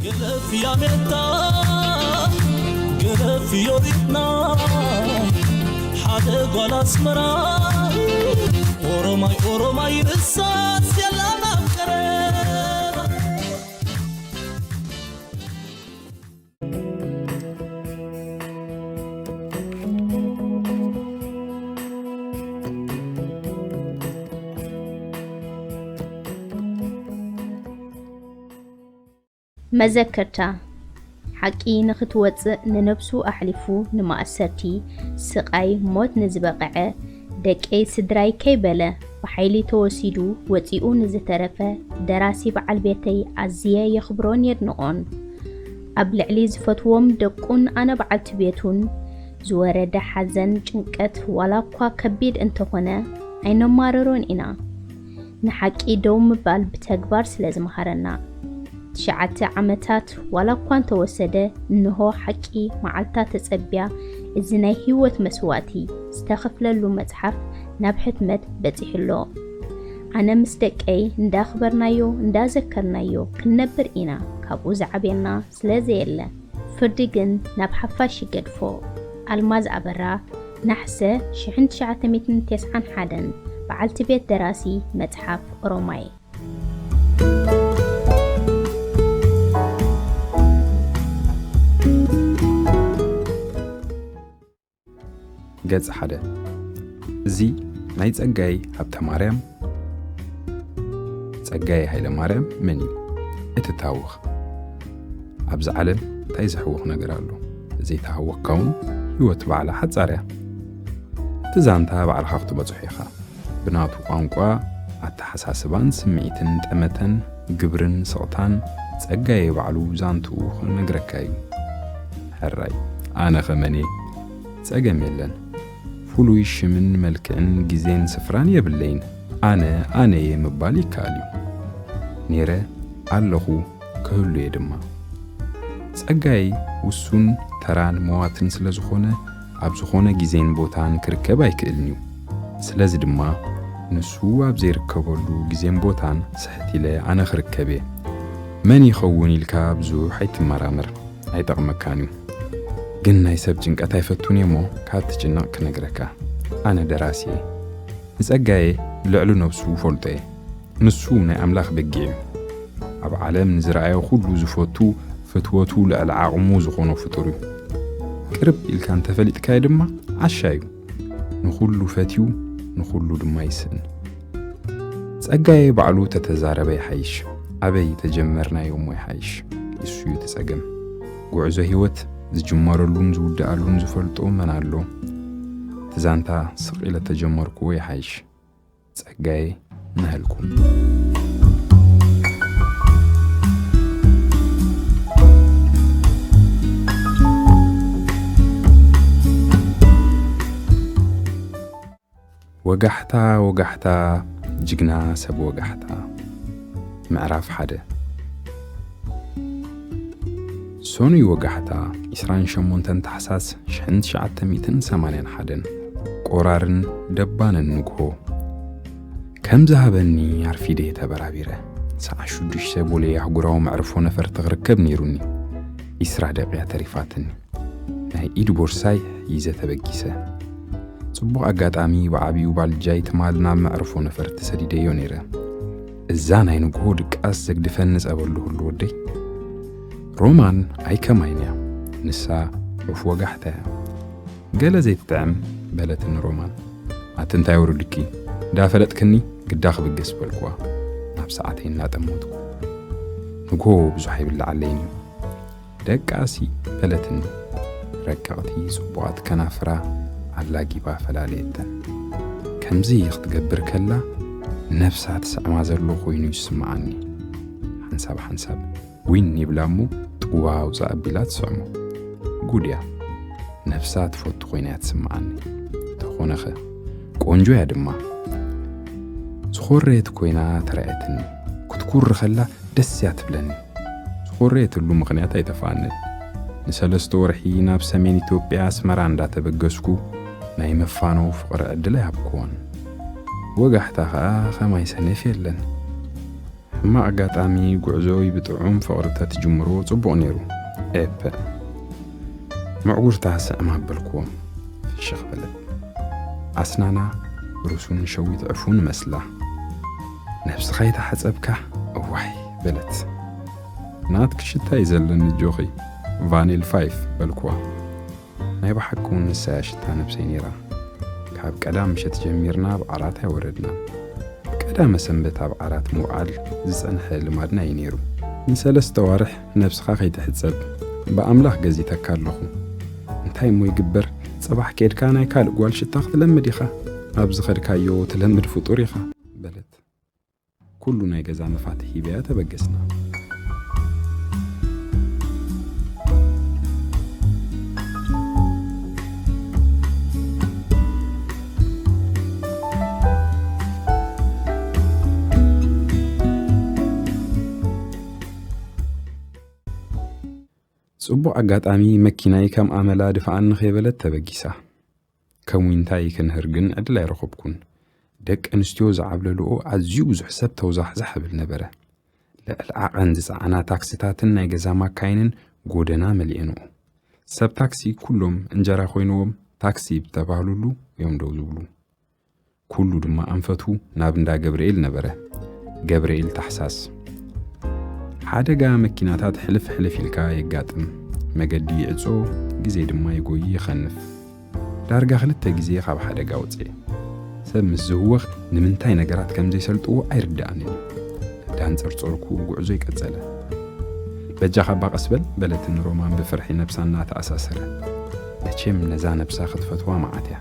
ግደፍ ያሜታ፣ ግደፍ ዮሪትና፣ ሓደ ጓል ኣስመራ። ኦሮማይ፣ ኦሮማይ ርሳስ የላና ቀረባ። መዘከርታ፣ ሓቂ ንኽትወጽእ ንነብሱ ኣሕሊፉ ንማእሰርቲ፣ ስቓይ፣ ሞት ንዝበቕዐ፣ ደቀይ ስድራይ ከይበለ ብሓይሊ ተወሲዱ ወጺኡ ንዝተረፈ ደራሲ በዓል ቤተይ ኣዝየ የኽብሮን የድንቖን። ኣብ ልዕሊ ዝፈትዎም ደቁን ኣነ በዓልቲ ቤቱን ዝወረደ ሓዘን፣ ጭንቀት ዋላ እኳ ከቢድ እንተኾነ ኣይነማርሮን ኢና። ንሓቂ ደው ምባል ብተግባር ስለ ዝመሃረና። ትሽዓተ ዓመታት ዋላ እኳ እንተወሰደ፣ እንሆ ሓቂ መዓልታ ተጸብያ፣ እዚ ናይ ህይወት መስዋእቲ ዝተኸፍለሉ መጽሓፍ ናብ ሕትመት በጺሑ ኣሎ። ኣነ ምስ ደቀይ እንዳኽበርናዮ እንዳዘከርናዮ ክንነብር ኢና፣ ካብኡ ዝዓብየና ስለ ዘየለ። ፍርዲ ግን ናብ ሓፋሽ ይገድፎ። ኣልማዝ ኣበራ፣ ናሕሰ ሽሕን ትሽዓተ ሚእትን ተስዓን ሓደን፣ በዓልቲ ቤት ደራሲ መጽሓፍ ኦሮማይ። ገጽ ሓደ። እዚ ናይ ጸጋይ ሃብተማርያም፣ ጸጋይ ሃይለማርያም መን እዩ? እቲ ታወኽ። ኣብዚ ዓለም እንታይ ዘሕውኽ ነገር ኣሎ? ዘይተሃወኽካ እውን ህይወት ባዕላ ሓጻር እያ። እቲ ዛንታ ባዕልኻ ክትበጽሖ ኢኻ። ብናቱ ቋንቋ፣ ኣተሓሳስባን ስምዒትን ጠመተን ግብርን ስቕታን ጸጋየ ባዕሉ ዛንትኡ ክነግረካ እዩ። ሕራይ፣ ኣነ ኸመን እየ? ጸገም የለን። ፍሉይ ሽምን መልክዕን ግዜን ስፍራን የብለይን። ኣነ ኣነ እየ ምባል ይከኣል እዩ። ኔረ፣ ኣለኹ፣ ክህሉ እየ ድማ። ጸጋይ ውሱን፣ ተራን መዋትን ስለ ዝኾነ፣ ኣብ ዝኾነ ግዜን ቦታን ክርከብ ኣይክእልን እዩ። ስለዚ ድማ፣ ንሱ ኣብ ዘይርከበሉ ግዜን ቦታን ስሕት ኢለ ኣነ ክርከብ እየ። መን ይኸውን ኢልካ ብዙሕ ኣይትመራመር፣ ኣይጠቕመካን እዩ። ግን ናይ ሰብ ጭንቀት ኣይፈቱን እየ እሞ፣ ካብ ትጭነቕ ክነግረካ። ኣነ ደራሲ እየ። ንጸጋየ ልዕሊ ነብሱ እፈልጦ እየ። ንሱ ናይ ኣምላኽ በጊዕ እዩ። ኣብ ዓለም ንዝረኣዮ ኩሉ ዝፈቱ፣ ፍትወቱ ልዕሊ ዓቕሙ ዝኾኖ ፍጡር እዩ። ቅርብ ኢልካ እንተፈሊጥካዮ ድማ ዓሻ እዩ። ንኹሉ ፈትዩ፣ ንኹሉ ድማ ይስእን። ጸጋየ ባዕሉ ተተዛረበ ይሓይሽ። ኣበይ ተጀመርናዮ እሞ ይሓይሽ። ንሱ እዩ እቲ ጸገም። ጉዕዞ ህይወት ዝጅመረሉን ዝውድኣሉን ዝፈልጦ መን ኣሎ? እቲ ዛንታ ስቕ ኢለ ተጀመርክዎ ይሓይሽ። ጸጋየ ንሃልኩም። ወጋሕታ፣ ወጋሕታ፣ ጅግና ሰብ ወጋሕታ። ምዕራፍ ሓደ። ሰኑይ ወጋሕታ፣ ዕስራን ሸሞንተን ታሕሳስ ሽሕን ትሽዓተ ሚእትን ሰማንያን ሓደን፣ ቆራርን ደባንን ንግሆ። ከም ዝሃበኒ ኣርፊደ ተበራቢረ። ሰዓት ሽዱሽተ ቦሌ ኣህጉራዊ መዕርፎ ነፈርቲ ክርከብ ነይሩኒ። ዕስራ ደቂቃ ተሪፋትኒ። ናይ ኢድ ቦርሳይ ሒዘ ተበጊሰ። ጽቡቕ ኣጋጣሚ ብዓቢኡ ባልጃይ ትማል ናብ መዕርፎ ነፈርቲ ሰዲደዮ ነይረ። እዛ ናይ ንግሆ ድቃስ ዘግድፈኒ ጸበል ዶ ህሉ ወደይ? ሮማን ኣይከማይን እያ። ንሳ ዑፍ ወጋሕታ እያ። ገለ ዘይትጥዕም በለትኒ ሮማን። ኣቲ እንታይ ወሪዱኪ? እንዳፈለጥክኒ ግዳ ክብገስ በልኩዋ። ናብ ሰዓተይ እናጠመትኩ። ንግሆ ብዙሕ ኣይብልዓለይን እዩ። ደቃሲ በለትኒ። ረቀቕቲ ጽቡቓት ከናፍራ ኣላጊባ ፈላለየተን። ከምዚ ክትገብር ከላ ነብሳ ትስዕማ ዘሎ ኮይኑ ይስምዓኒ። ሓንሳብ ሓንሳብ ዊን ይብላ እሞ ጥዋ ኣውጽእ ኣቢላ ትስዕሞ። ጉድ እያ። ነብሳ ትፈቱ ኮይና እያ ትስምዓኒ። ተኾነኸ ቆንጆ እያ ድማ። ዝኾረየት ኮይና ተራእየትኒ። ክትኩሪ ከላ ደስ እያ ትብለኒ። ዝኾረየትሉ ምኽንያት ኣይጠፍኣንን። ንሰለስተ ወርሒ ናብ ሰሜን ኢትዮጵያ ኣስመራ እንዳተበገስኩ ናይ መፋነው ፍቕሪ ዕድል ኣይሃብኩዎን። ወጋሕታ ኸኣ ኸማይ ሰነፍ የለን። እማ ኣጋጣሚ ጉዕዞይ ብጥዑም ፍቕሪ ተትጅምሮ ጽቡቕ ነይሩ። ኤፐ። ምዕጉርታ ስዕም ኣበልክዎም። ፍሽኽ በለት። ኣስናና ርሱን ሸዊት ዕፉን መስላ። ነብስኻ ይተሓጸብካ? እዋይ በለት። ናትኪ ሽታ እዩ ዘለኒ ኣጆኺ። ቫኒል ፋይፍ በልክዋ። ናይ ብሓቂ እውን ንሳ እያ ሽታ ነብሰይ ነይራ። ካብ ቀዳም ምሸት ጀሚርና ኣብ ዓራት ኣይወረድናን። ቀዳመ ሰንበት ኣብ ዓራት ምውዓል ዝጸንሐ ልማድና እዩ ነይሩ። ንሰለስተ ዋርሕ ነብስኻ ከይትሕጸብ ብኣምላኽ ገዚተካ ኣለኹ። እንታይ እሞ ይግበር፣ ጽባሕ ኬድካ ናይ ካልእ ጓል ሽታ ክትለምድ ኢኻ። ኣብ ዝኸድካዮ ትለምድ ፍጡር ኢኻ በለት። ኩሉ ናይ ገዛ መፋትሕ ሂበያ ተበገስና። ጽቡቕ ኣጋጣሚ መኪናይ ከም ኣመላ ድፍኣኒ ከይበለት ተበጊሳ። ከም ዊንታይ ክንህር ግን ዕድል ኣይረኸብኩን። ደቂ ኣንስትዮ ዝዓብለልኦ ኣዝዩ ብዙሕ ሰብ ተውዛሕዛሕ ይብል ነበረ። ልዕሊ ዓቐን ዝጸዓና ታክስታትን ናይ ገዛ ማካይንን ጎደና መሊኤንኦ። ሰብ ታክሲ ኩሎም እንጀራ ኮይንዎም ታክሲ ብተባህሉሉ እዮም ደው ዝብሉ። ኩሉ ድማ ኣንፈቱ ናብ እንዳ ገብርኤል ነበረ። ገብርኤል ታሕሳስ። ሓደጋ መኪናታት ሕልፍ ሕልፍ ኢልካ የጋጥም። መገዲ ይዕጾ፣ ግዜ ድማ ይጎይ ይኸንፍ። ዳርጋ ክልተ ግዜ ካብ ሓደጋ ወጽኤ። ሰብ ምስ ዝህወኽ ንምንታይ ነገራት ከም ዘይሰልጥዎ ኣይርድኣንን እዩ። እንዳንጸርጸርኩ ጉዕዞ ይቀጸለ። በጃኻ እባ ቀስ በል በለትኒ ሮማን ብፍርሒ ነብሳ እናተኣሳሰረ። መቸም ነዛ ነብሳ ክትፈትዋ መዓት እያ።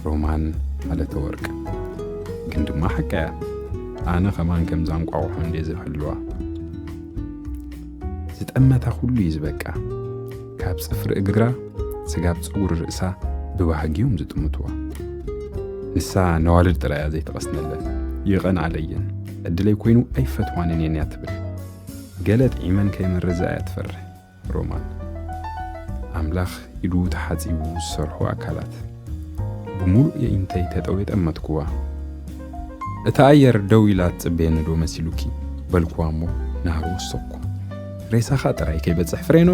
ሮማን ኣለተ ወርቅ። ግን ድማ ሓቃ እያ። ኣነ ከማን ከምዛ እንቋቑሖ እንድየ ዝሕልዋ። ዝጠመታ ኩሉ እዩ ዝበቃ። ካብ ጽፍሪ እግራ ስጋብ ጸጉሪ ርእሳ ብባህጊ እዮም ዝጥምትዋ። ንሳ ነዋልድ ጥራይ እያ ዘይተቐስነለን። ይቐንኣለየን። ዕድለይ ኮይኑ ኣይፈትዋንን እየን እያ ትብል። ገለ ጥዒመን ከይመረዛ እያ ትፈርሕ። ሮማን። ኣምላኽ ኢዱ ተሓጺቡ ዝሰርሖ ኣካላት። ብምሉእ የኢንተይ ተጠውየ ጠመትክዋ። እታ ኣየር ደው ኢላ ትጽበየኒ ዶ መሲሉኪ? በልክዋ እሞ ናህሪ ወሰኽኩ። ሬሳኻ ጥራይ ከይበጽሕ ፍሬኖ!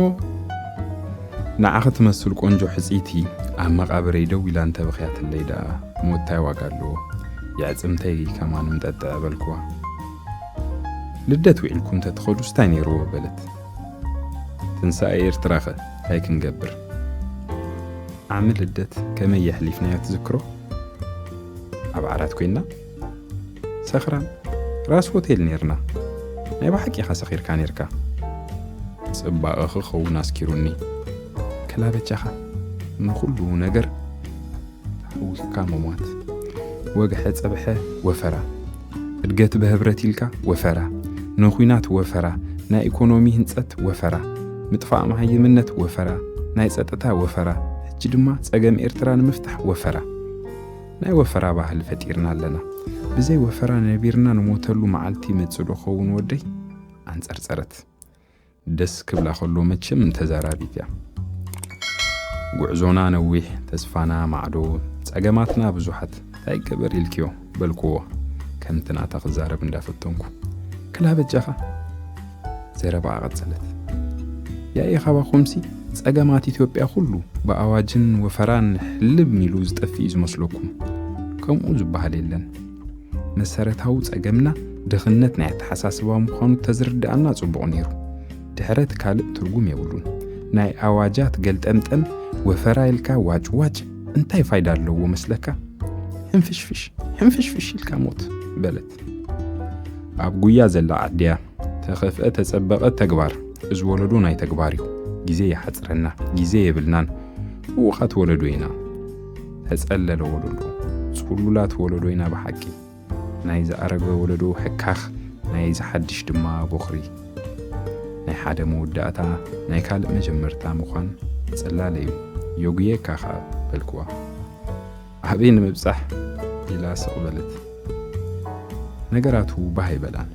ንዓኺ ትመስል ቆንጆ ሕጽይቲ ኣብ መቓብረይ ደው ኢላ እንተበኽያትለይ ደኣ ሞት ታይ ዋጋ ኣለዎ? የዕጽምተይ ከማን ምጠጥዐ በልክዋ። ልደት ውዒልኩም ተትኸዱስ ታይ ነይርዎ? በለት። ትንሳኤ ኤርትራኸ ታይ ክንገብር? ዓሚ ልደት ከመይ የሕሊፍናዮ ትዝክሮ? ኣብ ዓራት ኮይንና ሰኽራን ራስ ሆቴል ኔርና። ናይ ብሓቂ ኢኻ ሰኺርካ ኔርካ። ጽባቐ ክኸውን ኣስኪሩኒ። ከላበጃኻ ንኹሉ ነገር ተሓዊስካ ምሟት። ወግሐ ጸብሐ ወፈራ። እድገት ብህብረት ኢልካ ወፈራ። ንኹናት ወፈራ። ናይ ኢኮኖሚ ህንጸት ወፈራ። ምጥፋእ መሃይምነት ወፈራ። ናይ ጸጥታ ወፈራ። ሕጂ ድማ ጸገም ኤርትራ ንምፍታሕ ወፈራ። ናይ ወፈራ ባህሊ ፈጢርና ኣለና። ብዘይ ወፈራ ነቢርና ንሞተሉ መዓልቲ ይመጽእ ዶ ኸውን ወደይ? ኣንጸርጸረት። ደስ ክብላ ከሎ መቸም ተዛራቢት እያ። ጉዕዞና ነዊሕ፣ ተስፋና ማዕዶ፣ ጸገማትና ብዙሓት። እንታይ ይገበር ኢልክዮ? በልክዎ ከምቲ ናታ ክዛረብ እንዳፈተንኩ። ክላ በጃኻ። ዘረባኣ ቀጸለት። ያኢ ካባኹምሲ ጸገማት ኢትዮጵያ ኩሉ ብኣዋጅን ወፈራን ሕልም ኢሉ ዝጠፍእ እዩ ዝመስለኩም። ከምኡ ዝበሃል የለን። መሰረታዊ ጸገምና ድኽነት ናይ ኣተሓሳስባ ምዃኑ ተዝርድኣና ጽቡቕ ነይሩ። ድሕረት ካልእ ትርጉም የብሉን። ናይ ኣዋጃት ገልጠምጠም ወፈራ ኢልካ ዋጭዋጭ እንታይ ፋይዳ ኣለዎ መስለካ? ሕንፍሽፍሽ፣ ሕንፍሽፍሽ ኢልካ ሞት በለት። ኣብ ጉያ ዘላ ዓድያ ተኸፍአ ተጸበቐ ተግባር። እዚ ወለዶ ናይ ተግባር እዩ። ግዜ ይሓጽረና፣ ግዜ የብልናን። ህዉኻት ወለዶ ኢና። ተጸለለ ወለዶ፣ ጽሉላት ወለዶ ኢና ብሓቂ። ናይ ዝኣረገ ወለዶ ሕካኽ፣ ናይ ዝሓድሽ ድማ ቦኽሪ። ናይ ሓደ መወዳእታ፣ ናይ ካልእ መጀመርታ ምዃን ጽላለ እዩ። የጉየካ ኸኣ በልክዋ። ኣበይ ንምብጻሕ? ኢላ ስቕ በለት። ነገራቱ ባህ ኣይበላን።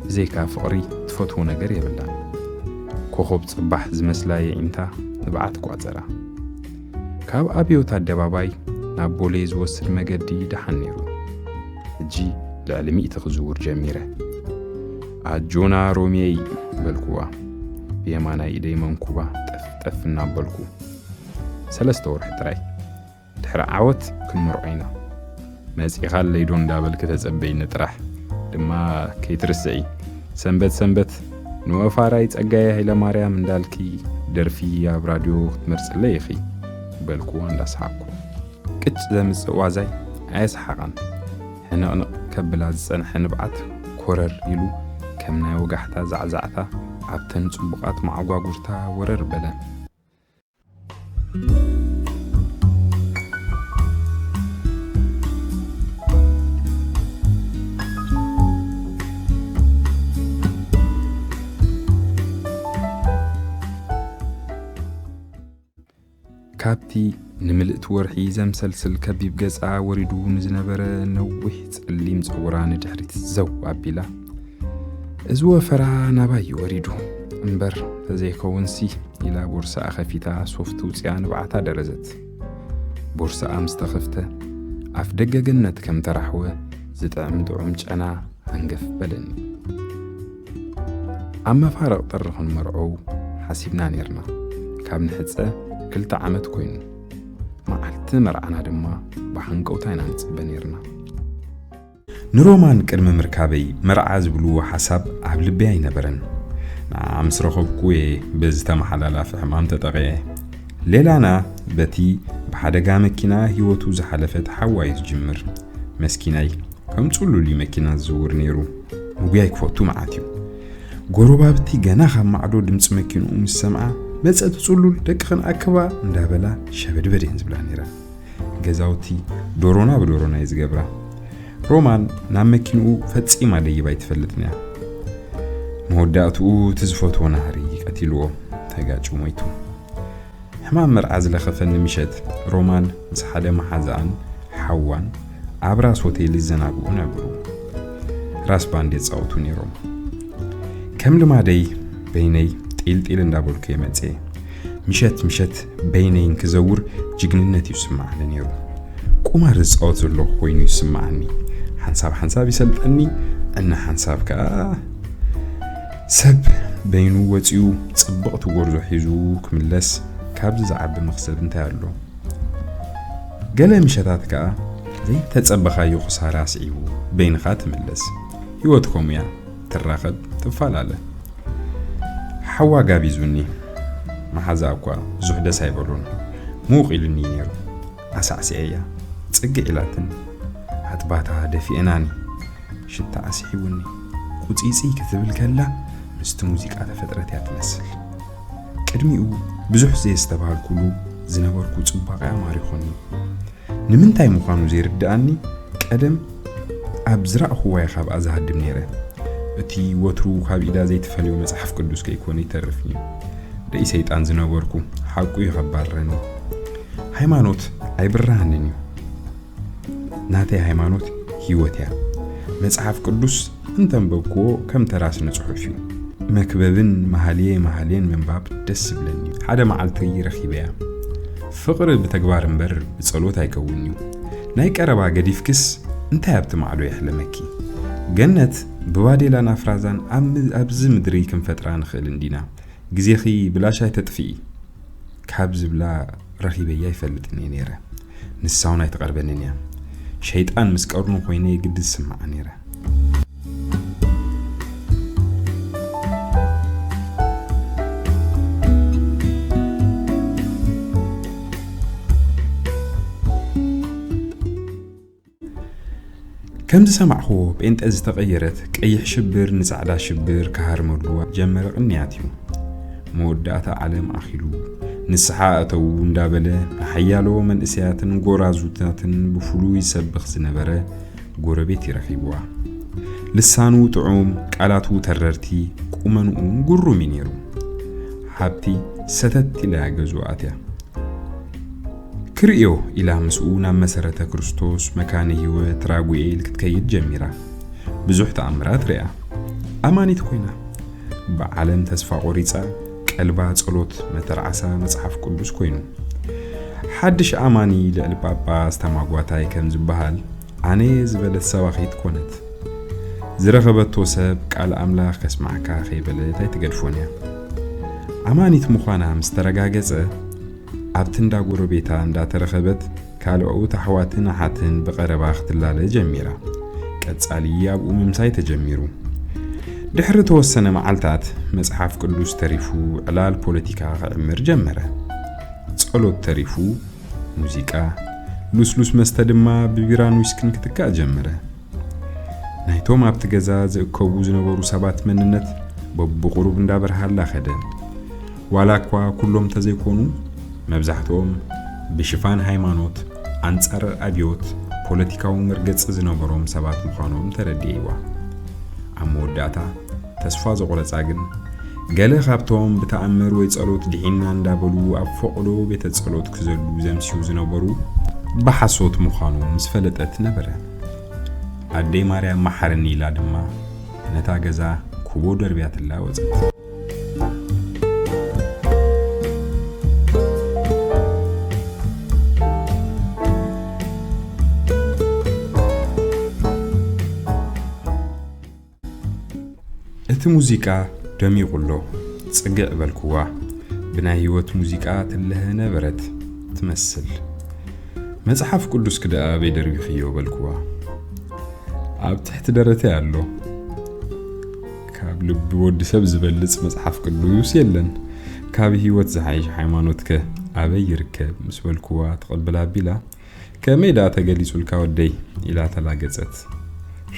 ብዘይካ ፍቕሪ ትፈትዎ ነገር የብላን። ኮኾብ ጽባሕ ዝመስላ የዒንታ ንብዓት ቋጸራ። ካብ ኣብዮት ኣደባባይ ናብ ቦሌ ዝወስድ መገዲ ደሓን ነይሩ። ሕጂ ልዕሊ ሚእቲ ክዝውር ጀሚረ። ኣጆና ሮሜይ በልኩዋ። ብየማናይ ኢደይ መንኩባ ጠፍ ጠፍ እናበልኩ። ሰለስተ ወርሒ ጥራይ። ድሕሪ ዓወት ክንመርዖ ኢና። መጺኻለይ ዶ እንዳበልኪ ተጸበይኒ ጥራሕ። ድማ ከይትርስዒ። ሰንበት ሰንበት ንወፋራይ ጸጋዬ ሃይለማርያም እንዳልኪ ደርፊ ኣብ ራድዮ ክትመርጽለይ ኢኺ በልኩዋ እንዳሰሓቅኩ። ቅጭ ዘምጽእ ዋዛይ ኣየሰሓቓን። ሕንቕንቕ ከብላ ዝጸንሐ ንብዓት ኮረር ኢሉ ከም ናይ ወጋሕታ ዛዕዛዕታ ኣብተን ጽቡቓት መዓጓጉርታ ወረር በለ። ካብቲ ንምልእቲ ወርሒ ዘምሰልስል ከቢብ ገጻ ወሪዱ ንዝነበረ ነዊሕ ጸሊም ጸጉራ ንድሕሪት ዘው ኣቢላ፣ "እዚ ወፈራ ናባይ እዩ ወሪዱ እምበር ተዘይከውንሲ" ኢላ ቦርሳኣ ከፊታ ሶፍት ውጽኣ ንብዓታ ደረዘት። ቦርሳኣ ምስ ተኸፍተ፣ ኣፍ ደገ ገነት ከም ተራሕወ ዝጥዕም ጥዑም ጨና ሃንገፍ በለኒ። ኣብ መፋርቕ ጥሪ ክንመርዖ ሓሲብና ኔርና። ካብ ንሕጸ ክልተ ዓመት ኮይኑ። መዓልቲ መርዓና ድማ ብሃንቀውታ ኢና ንጽበ ኔርና። ንሮማን ቅድሚ ምርካበይ መርዓ ዝብልዎ ሓሳብ ኣብ ልበይ ኣይነበረን። ንዓ ምስ ረኸብኩ እየ በዚ ተመሓላላፊ ሕማም ተጠቒዐ። ሌላና በቲ ብሓደጋ መኪና ህይወቱ ዝሓለፈት ሓዋ እዩ ዝጅምር። መስኪናይ ከም ጽሉል እዩ መኪና ዝዝውር ነይሩ። ምጉያይ ክፈቱ መዓት እዩ። ጎረባብቲ ገና ካብ ማዕዶ ድምጺ መኪንኡ ምስ ሰምዓ፣ "መጸ እቲ ጽሉል፣ ደቅኽን ኣክባ" እንዳበላ ሸበድበድ እየን ዝብላ ነይረን። ገዛውቲ ዶሮና ብዶሮና እየ ዝገብራ። ሮማን ናብ መኪንኡ ፈጺማ ደይባ ኣይትፈልጥን እያ። መወዳእትኡ እቲ ዝፈትዎ ናህሪ ቀቲልዎ፣ ተጋጭ ሞይቱ። ሕማም መርዓ ዝለኸፈኒ ምሸት፣ ሮማን ምስ ሓደ መሓዛኣን ሓዋን ኣብ ራስ ሆቴል ይዘናግዑ ነበሩ። ራስ ባንድ የጻውቱ ነይሮም። ከም ልማደይ በይነይ ጢልጢል እንዳበልኩ እየ መጽየ። ምሸት ምሸት በይነይ እንክዘውር ጅግንነት እዩ ዝስምዓኒ ነይሩ። ቁማር ዝጻወት ዘለኹ ኮይኑ ይስምዓኒ። ሓንሳብ ሓንሳብ ይሰልጠኒ፣ እና ሓንሳብ ከኣ ሰብ በይኑ ወጺኡ ጽብቕቲ ጎርዞ ሒዙ ክምለስ ካብዚ ዝዓቢ መኽሰብ እንታይ ኣሎ? ገለ ምሸታት ከኣ ዘይተጸበኻዮ ክሳራ ስዒቡ በይንኻ ትምለስ። ህይወት ከምኡ እያ፣ ትራኸብ፣ ትፈላለ። ሓዋ ጋቢዙኒ። መሓዛ እኳ ብዙሕ ደስ ኣይበሎን። ምውቕ ኢሉኒ እዩ ነይሩ። ኣሳዕሲዐያ። ጽግዕ ኢላትኒ። ኣጥባታ ደፊኤናኒ። ሽታኣ ስሒቡኒ። ቁጺጺ ክትብል ከላ ምስቲ ሙዚቃ ተፈጥረት እያ ትመስል። ቅድሚኡ ብዙሕ ዘየስተብሃልኩሉ ዝነበርኩ ጽባቐኣ ማሪኹኒ። ንምንታይ ምዃኑ ዘይርድኣኒ፣ ቀደም ኣብ ዝረኣኹዋ እየ ካብኣ ዝሃድም ነይረ። እቲ ወትሩ ካብ ኢዳ ዘይትፈልዮ መጽሓፍ ቅዱስ ከይኮነ ይተርፍ እዩ። ደይ ሰይጣን ዝነበርኩ፣ ሓቁ እዩ ከባርረኒ። ሃይማኖት ኣይብርሃንን እዩ። ናተይ ሃይማኖት ህይወት እያ። መጽሓፍ ቅዱስ እንተንበብክዎ ከም ተራ ስነ ጽሑፍ እዩ። መክብብን መሃልየ መሃልየን ምንባብ ደስ ዝብለኒ እዩ። ሓደ መዓልቲ ረኺበያ። ፍቕሪ ብተግባር እምበር ብጸሎት ኣይከውንን እዩ። ናይ ቀረባ ገዲፍክስ እንታይ ኣብቲ ማዕዶ የሕልመኪ? ገነት ብባዴላን ኣፍራዛን ኣብ ም-፣ ኣብዚ ምድሪ ክንፈጥራ ንኽእል እንዲና። ግዜኺ ብላሽ ኣይተጥፍኢ። ካብ ዝብላ ረኺበያ ኣይፈልጥን እየ ነይረ። ንሳ እውን ኣይትቐርበንን እያ። ሸይጣን ምስ ቀርኑ ኮይነ የግዲ ዝስምዓ ነይረ። ከም ዝሰማዕኽዎ፣ ጴንጠ ዝተቐየረት ቀይሕ ሽብር ንጻዕዳ ሽብር ክሃርመሉ ጀመረ ቅንያት እዩ። መወዳእታ ዓለም ኣኺሉ፣ ንስሓ እተዉ እንዳበለ ንሓያሎ መንእሰያትን ጎራዙታትን ብፍሉይ ይሰብኽ ዝነበረ ጎረቤት እዩ ረኺብዋ። ልሳኑ ጥዑም፣ ቃላቱ ተረርቲ፣ ቁመንኡ ግሩም እዩ ነይሩ። ሓብቲ ሰተት ኢላ እያ ገዝኡ ኣትያ። ክርእዮ ኢላ ምስኡ ናብ መሰረተ ክርስቶስ መካነ ህይወት ራጉኤል ክትከይድ ጀሚራ። ብዙሕ ተኣምራት ርእያ። ኣማኒት ኮይና። ብዓለም ተስፋ ቆሪጻ፣ ቀልባ ጸሎት መተርዓሳ መጽሓፍ ቅዱስ ኮይኑ። ሓድሽ ኣማኒ ልዕሊ ጳጳስ ተማጓታይ ከም ዝበሃል፣ ኣነ ዝበለት ሰባኺት ኮነት። ዝረኸበቶ ሰብ ቃል ኣምላኽ ከስማዕካ ከይበለት ኣይትገድፎን እያ። ኣማኒት ምዃና ምስ ተረጋገጸ፣ ኣብቲ እንዳ ጎረቤታ እንዳተረኸበት ካልኦት ኣሕዋትን ኣሓትን ብቐረባ ክትላለ ጀሚራ። ቀጻሊ ኣብኡ ምምሳይ ተጀሚሩ። ድሕሪ ተወሰነ መዓልታት መጽሓፍ ቅዱስ ተሪፉ ዕላል ፖለቲካ ክዕምር ጀመረ። ጸሎት ተሪፉ ሙዚቃ፣ ልስሉስ መስተ ድማ ብቢራን ዊስክን ክትካእ ጀመረ። ናይቶም ኣብቲ ገዛ ዝእከቡ ዝነበሩ ሰባት መንነት በብቑሩብ እንዳበርሃላ ከደ። ዋላ እኳ ኩሎም ተዘይኮኑ፣ መብዛሕትኦም ብሽፋን ሃይማኖት፣ ኣንጻር ኣብዮት፣ ፖለቲካዊ መርገጺ ዝነበሮም ሰባት ምዃኖም ተረዲኤዋ። ኣብ መወዳእታ ተስፋ ዘቑረጻ ግን፣ ገለ ካብቶም ብተኣምር ወይ ጸሎት ድሒንና እንዳበሉ ኣብ ፈቐዶ ቤተ ጸሎት ክዘሉ ዘምስዩ ዝነበሩ ብሓሶት ምዃኑ ምስ ፈለጠት ነበረ። ኣደይ ማርያም መሓረኒ ኢላ ድማ ነታ ገዛ ኩቦ ደርብያትላ ወጸት። እቲ ሙዚቃ ደሚቑ ኣሎ፣ ጽግዕ በልኩዋ። ብናይ ህይወት ሙዚቃ ትለሀ ነበረት ትመስል። መጽሓፍ ቅዱስኪ ደኣ ኣበይ ደርቢኽዮ? በልኩዋ። ኣብ ትሕቲ ደረተይ ኣሎ። ካብ ልቢ ወዲ ሰብ ዝበልጽ መጽሓፍ ቅዱስ የለን። ካብ ህይወት ዝሓይሽ ሃይማኖትከ ኣበይ ይርከብ? ምስ በልኩዋ ትቕብል ኣቢላ፣ ከመይ ደኣ ተገሊጹልካ ወደይ? ኢላ ተላገጸት።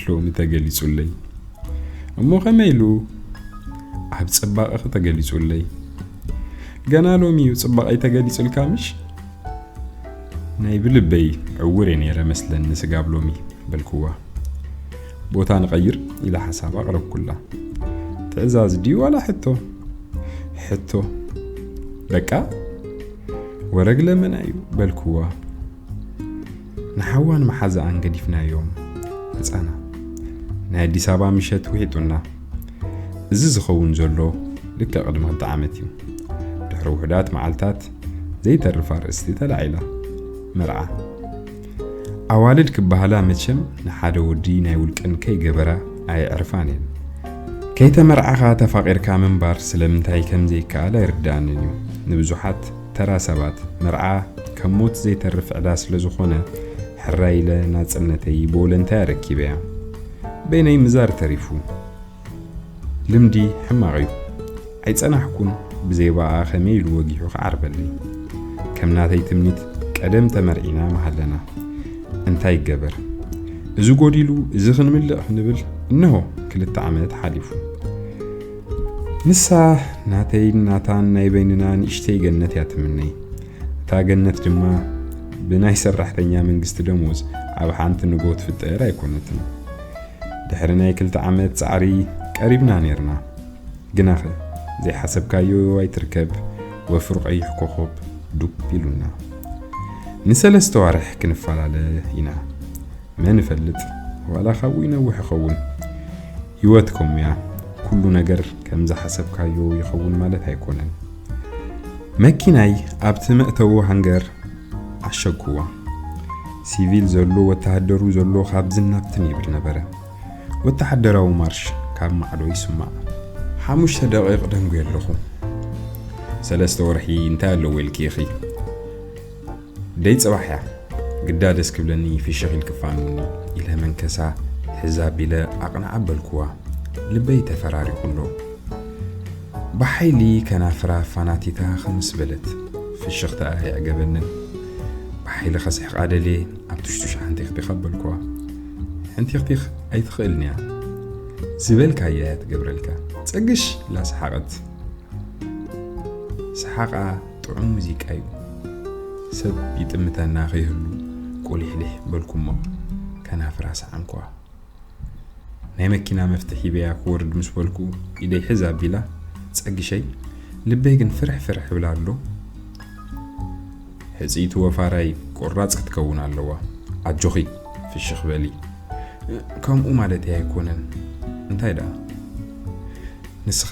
ሎሚ ተገሊጹለይ። እሞ ከመይ ኢሉ? ኣብ ጽባቐኺ ተገሊጹለይ። ገና ሎሚ እዩ ጽባቐይ ተገሊጹልካ ምሽ? ናይ ብልበይ ዕውር እየ ነይረ መስለኒ ስጋብ ሎሚ በልክዋ። ቦታ ንቐይር ኢለ ሓሳብ ኣቕረብኩላ። ትዕዛዝ ድዩ ዋላ ሕቶ? ሕቶ። በቃ ወረግ ለመና እዩ በልክዋ። ንሓዋን መሓዛኣን ገዲፍናዮም መጻና። ናይ ኣዲስ ኣበባ ምሸት ውሒጡና። እዚ ዝኸውን ዘሎ ልክዕ ቅድሚ ክልተ ዓመት እዩ። ድሕሪ ውሑዳት መዓልታት ዘይተርፍ ኣርእስቲ ተላዒላ። መርዓ። ኣዋልድ ክበሃላ መቸም ንሓደ ወዲ ናይ ውልቀን ከይገበራ ኣየዕርፋን እየን። ከይተመርዓኻ ተፋቒርካ ምንባር ስለምንታይ ከም ዘይከኣል ኣይርድኣንን እዩ። ንብዙሓት ተራ ሰባት መርዓ ከም ሞት ዘይተርፍ ዕዳ ስለ ዝኾነ፣ ሕራይ ኢለ ናጽነተይ ብወለንታይ ኣረኪበያ። በይነይ ምዛር ተሪፉ። ልምዲ ሕማቕ እዩ። ኣይጸናሕኩን ብዘይ ብኣኣ ከመይ ኢሉ ወጊሑ ክዓርበለይ። ከም ናተይ ትምኒት ቀደም ተመርዒና ምሃለና። እንታይ ይገበር? እዚ ጎዲሉ፣ እዚ ክንምልእ ክንብል እንሆ ክልተ ዓመት ሓሊፉ። ንሳ ናተይን ናታን ናይ በይንና ንእሽተይ ገነት እያ ትምነይ። እታ ገነት ድማ ብናይ ሰራሕተኛ መንግስቲ ደሞዝ ኣብ ሓንቲ ንጎ ትፍጠር ኣይኮነትን። ድሕሪ ናይ ክልተ ዓመት ጻዕሪ ቀሪብና ኔርና። ግናኸ ዘይሓሰብካዮ ኣይትርከብ፣ ወፍሪ ቀይሕ ኮኾብ ዱብ ኢሉና። ንሰለስተ ዋርሕ ክንፈላለ ኢና። መን ይፈልጥ፣ ዋላ ካብኡ ይነውሕ ይኸውን። ህይወት ከምኡ እያ። ኩሉ ነገር ከም ዝሓሰብካዮ ይኸውን ማለት ኣይኮነን። መኪናይ ኣብቲ መእተዊ ሃንገር ዓሸግኩዋ። ሲቪል ዘሎ፣ ወተሃደሩ ዘሎ ካብዝን ናብትን ይብል ነበረ። ወተሃደራዊ ማርሽ ካብ ማዕዶ ይስማዕ። ሓሙሽተ ደቂቕ ደንጉየ ኣለኹ። ሰለስተ ወርሒ እንታይ ኣለዎ ኢልኪ ኢኺ? ደይ ጽባሕ እያ። ግዳ ደስ ክብለኒ ፍሽኽ ኢልኪ ፋንውኒ ኢለ መንከሳ ሕዝ ኣቢለ ኣቕንዓ በልኩዋ። ልበይ ተፈራሪቑ ኣሎ። ብሓይሊ ከናፍራ ኣፋናቲታ ከምስ በለት። ፍሽኽታኣ ኣየዕገበንን። ብሓይሊ ከስሕቓ ደልየ ኣብ ትሽቱሽ ሓንቲኽቲኽ ኣበልኩዋ። ሕንቲኽቲኽ ኣይትኽእልን እያ። ዝበልካያ እያ ትገብረልካ። ጸግሽ ኢላ ሰሓቐት። ሰሓቓ ጥዑም ሙዚቃ እዩ። ሰብ ይጥምተና ከይህሉ ቁሊሕሊሕ በልኩሞ ከናፍራ ሰዓምኩዋ። ናይ መኪና መፍትሕ ሂበያ ክወርድ ምስ በልኩ ኢደይ ሕዝ ኣቢላ፣ "ጸግሸይ፣ ልበይ ግን ፍርሕ ፍርሕ ይብል ኣሎ። ሕጽይቲ ወፋራይ ቁራጽ ክትከውን ኣለዋ። ኣጆኺ ፍሽኽ በሊ። ከምኡ ማለተይ ኣይኮነን። እንታይ ደኣ? ንስኻ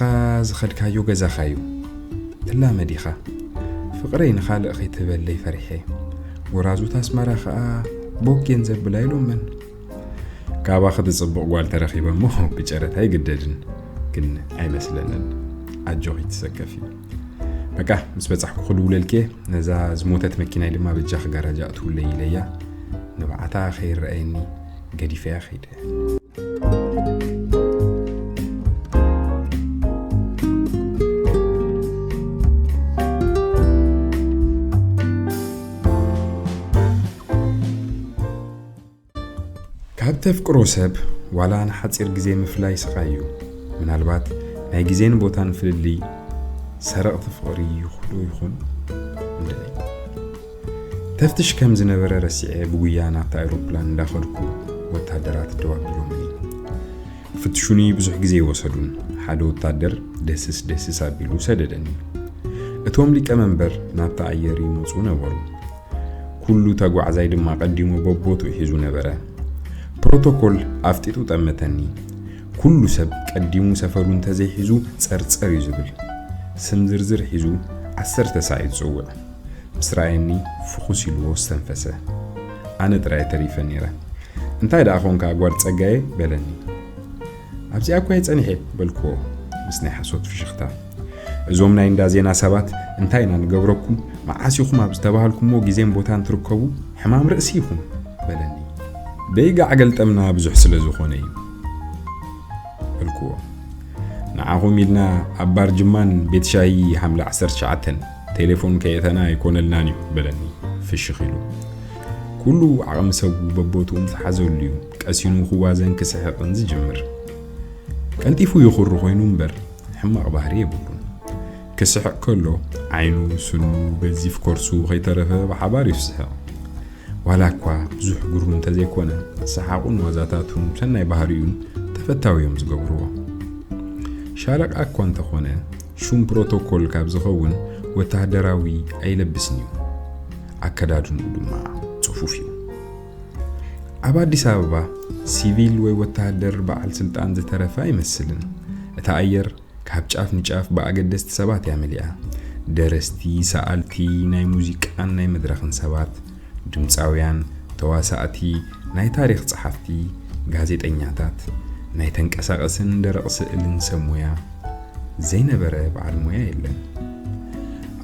ዝኸድካዮ ገዛኻ እዩ። ትላመድ ኢኻ። ፍቕረይ ንኻልእ ከይትህበለይ ፈሪሐ። ጎራዙት ኣስመራ ኸኣ ቦጌን ዘብላ ኢሎመን። ካባኺ ትጽብቕ ጓል ተረኺበ እሞ ብጨረታ ኣይግደድን፣ ግን ኣይመስለንን። ኣጆኺ ትሰከፊ። በቃ፣ ምስ በጻሕኩ ክድውለልኪ፣ ነዛ ዝሞተት መኪናይ ድማ በጃኺ ጋራጅ ኣእትውለይ ኢለያ፣ ንብዓታ ከይረኣየኒ ገዲፈያ ከይደ። ካብ ተፍቅሮ ሰብ ዋላ ንሓጺር ግዜ ምፍላይ ስቓይ እዩ። ምናልባት ናይ ግዜን ቦታን ፍልልይ ሰረቕቲ ፍቕሪ ይኹዶ ይኹን? እንድዒ። ተፍትሽ ከም ዝነበረ ረሲዐ ብጉያ ናብታ ኣይሮፕላን እንዳኸድኩ ወታደራት ደው ኣቢሎምኒ። ክፍትሹኒ ብዙሕ ግዜ ይወሰዱን። ሓደ ወታደር ደስስ ደስስ ኣቢሉ ሰደደኒ። እቶም ሊቀመንበር ናብታ ኣየር ይመጹ ነበሩ። ኩሉ ተጓዓዛይ ድማ ቀዲሙ በቦትኡ ሒዙ ነበረ። ፕሮቶኮል ኣፍጢጡ ጠመተኒ። ኩሉ ሰብ ቀዲሙ ሰፈሩ እንተዘይሒዙ ጸርጸር እዩ ዝብል። ስም ዝርዝር ሒዙ ዓሰርተ ሳዕ እዩ ዝጽውዕ። ምስ ረኣየኒ ፍኹስ ኢልዎ ዝተንፈሰ። ኣነ ጥራይ ተሪፈ ነይረ። "እንታይ ደኣ ኾንካ ጓል ጸጋየ?" በለኒ። "ኣብዚኣ እኳ እየ ጸኒሐ" በልክዎ ምስ ናይ ሓሶት ፍሽኽታ። "እዞም ናይ እንዳ ዜና ሰባት እንታይ ኢና ንገብረኩም? መዓስ ኢኹም ኣብ ዝተባሃልኩሞ ግዜን ቦታን ትርከቡ? ሕማም ርእሲ ኢኹም" በለኒ። "በይጋዕ ገልጠምና ብዙሕ ስለ ዝኾነ እዩ" በልክዎ። "ንዓኹም ኢልና ኣብ ባር ጅማን ቤት ሻሂ ሓምለ ዓሰርተ ትሽዓተ ቴሌፎን ከየእተና ኣይኮነልናን እዩ" በለኒ ፍሽኽ ኢሉ። ኩሉ ዓቕሚ ሰቡ በቦትኡ ምስ ሓዘሉ እዩ ቀሲኑ ክዋዘን ክስሕቕን ዝጅምር። ቀልጢፉ ይኹሪ ኮይኑ እምበር ሕማቕ ባህሪ የብሉን። ክስሕቕ ከሎ ዓይኑ፣ ስኑ፣ ገዚፍ ከርሱ ከይተረፈ ብሓባር እዩ ዝስሕቕ። ዋላ እኳ ብዙሕ ግሩ እንተዘይኮነ፣ ሰሓቑን ዋዛታቱን ሰናይ ባህሪኡን ተፈታዊ እዮም ዝገብርዎ። ሻለቃ እኳ እንተኾነ፣ ሹም ፕሮቶኮል ካብ ዝኸውን ወተሃደራዊ ኣይለብስን እዩ። ኣከዳድንኡ ድማ ጽፉፍ እዩ። ኣብ ኣዲስ ኣበባ ሲቪል ወይ ወተሃደር በዓል ስልጣን ዝተረፈ ኣይመስልን። እታ ኣየር ካብ ጫፍ ንጫፍ ብኣገደስቲ ሰባት እያ መሊኣ። ደረስቲ፣ ሰኣልቲ፣ ናይ ሙዚቃን ናይ መድረኽን ሰባት፣ ድምጻውያን፣ ተዋሳእቲ፣ ናይ ታሪኽ ጸሓፍቲ፣ ጋዜጠኛታት፣ ናይ ተንቀሳቐስን ደረቕ ስእልን ሰብ ሞያ፣ ዘይነበረ በዓል ሞያ የለን።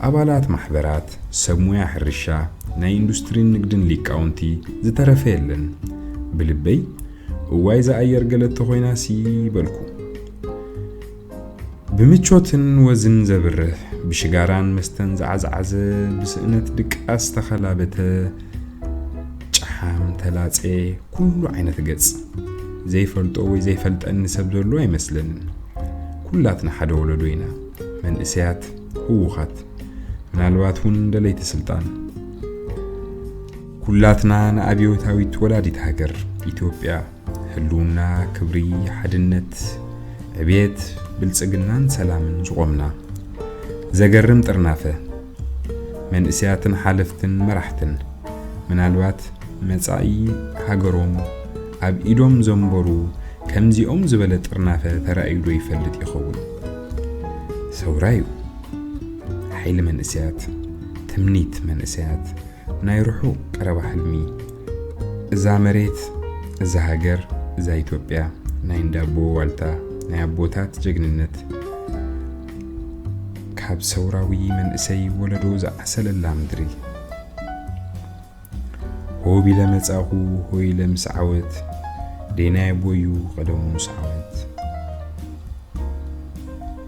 ኣባላት ማሕበራት፣ ሰብ ሞያ ሕርሻ፣ ናይ ኢንዱስትሪን ንግድን ሊቃውንቲ ዝተረፈ የለን። ብልበይ፣ "እዋይ፣ እዛ ኣየር ገለ ተኾይናሲ" በልኩ። ብምቾትን ወዝን ዘብርህ፣ ብሽጋራን መስተን ዝዓዝዓዘ፣ ብስእነት ድቃስ ዝተኸላበተ፣ ጨሓም ተላጼ፣ ኩሉ ዓይነት ገጽ፣ ዘይፈልጦ ወይ ዘይፈልጠኒ ሰብ ዘሎ ኣይመስለንን። ኩላትና ሓደ ወለዶ ኢና፣ መንእሰያት፣ ህዉኻት፣ ምናልባት እውን ደለይቲ ስልጣን። ኩላትና ንኣብዮታዊት ወላዲት ሃገር ኢትዮጵያ ህልውና፣ ክብሪ፣ ሓድነት፣ ዕብየት፣ ብልጽግናን ሰላምን ዝቖምና። ዘገርም ጥርናፈ። መንእሰያትን ሓለፍትን መራሕትን ምናልባት መጻኢ ሃገሮም ኣብ ኢዶም ዘንበሩ ከምዚኦም ዝበለ ጥርናፈ ተራእዩ ዶ ይፈልጥ ይኸውን? ሰውራ እዩ። ሓይሊ መንእሰያት፣ ትምኒት መንእሰያት፣ ናይ ርሑቕ ቀረባ ሕልሚ። እዛ መሬት፣ እዛ ሃገር፣ እዛ ኢትዮጵያ፣ ናይ እንዳቦ ዋልታ፣ ናይ ኣቦታት ጀግንነት፣ ካብ ሰውራዊ መንእሰይ ወለዶ ዝዓሰለላ ምድሪ። ሆ ቢለ መጻኹ፣ ሆ ኢለ ምስ ዓወት፣ ደይናይ ኣቦዩ ቀደሙ ምስ ዓወት።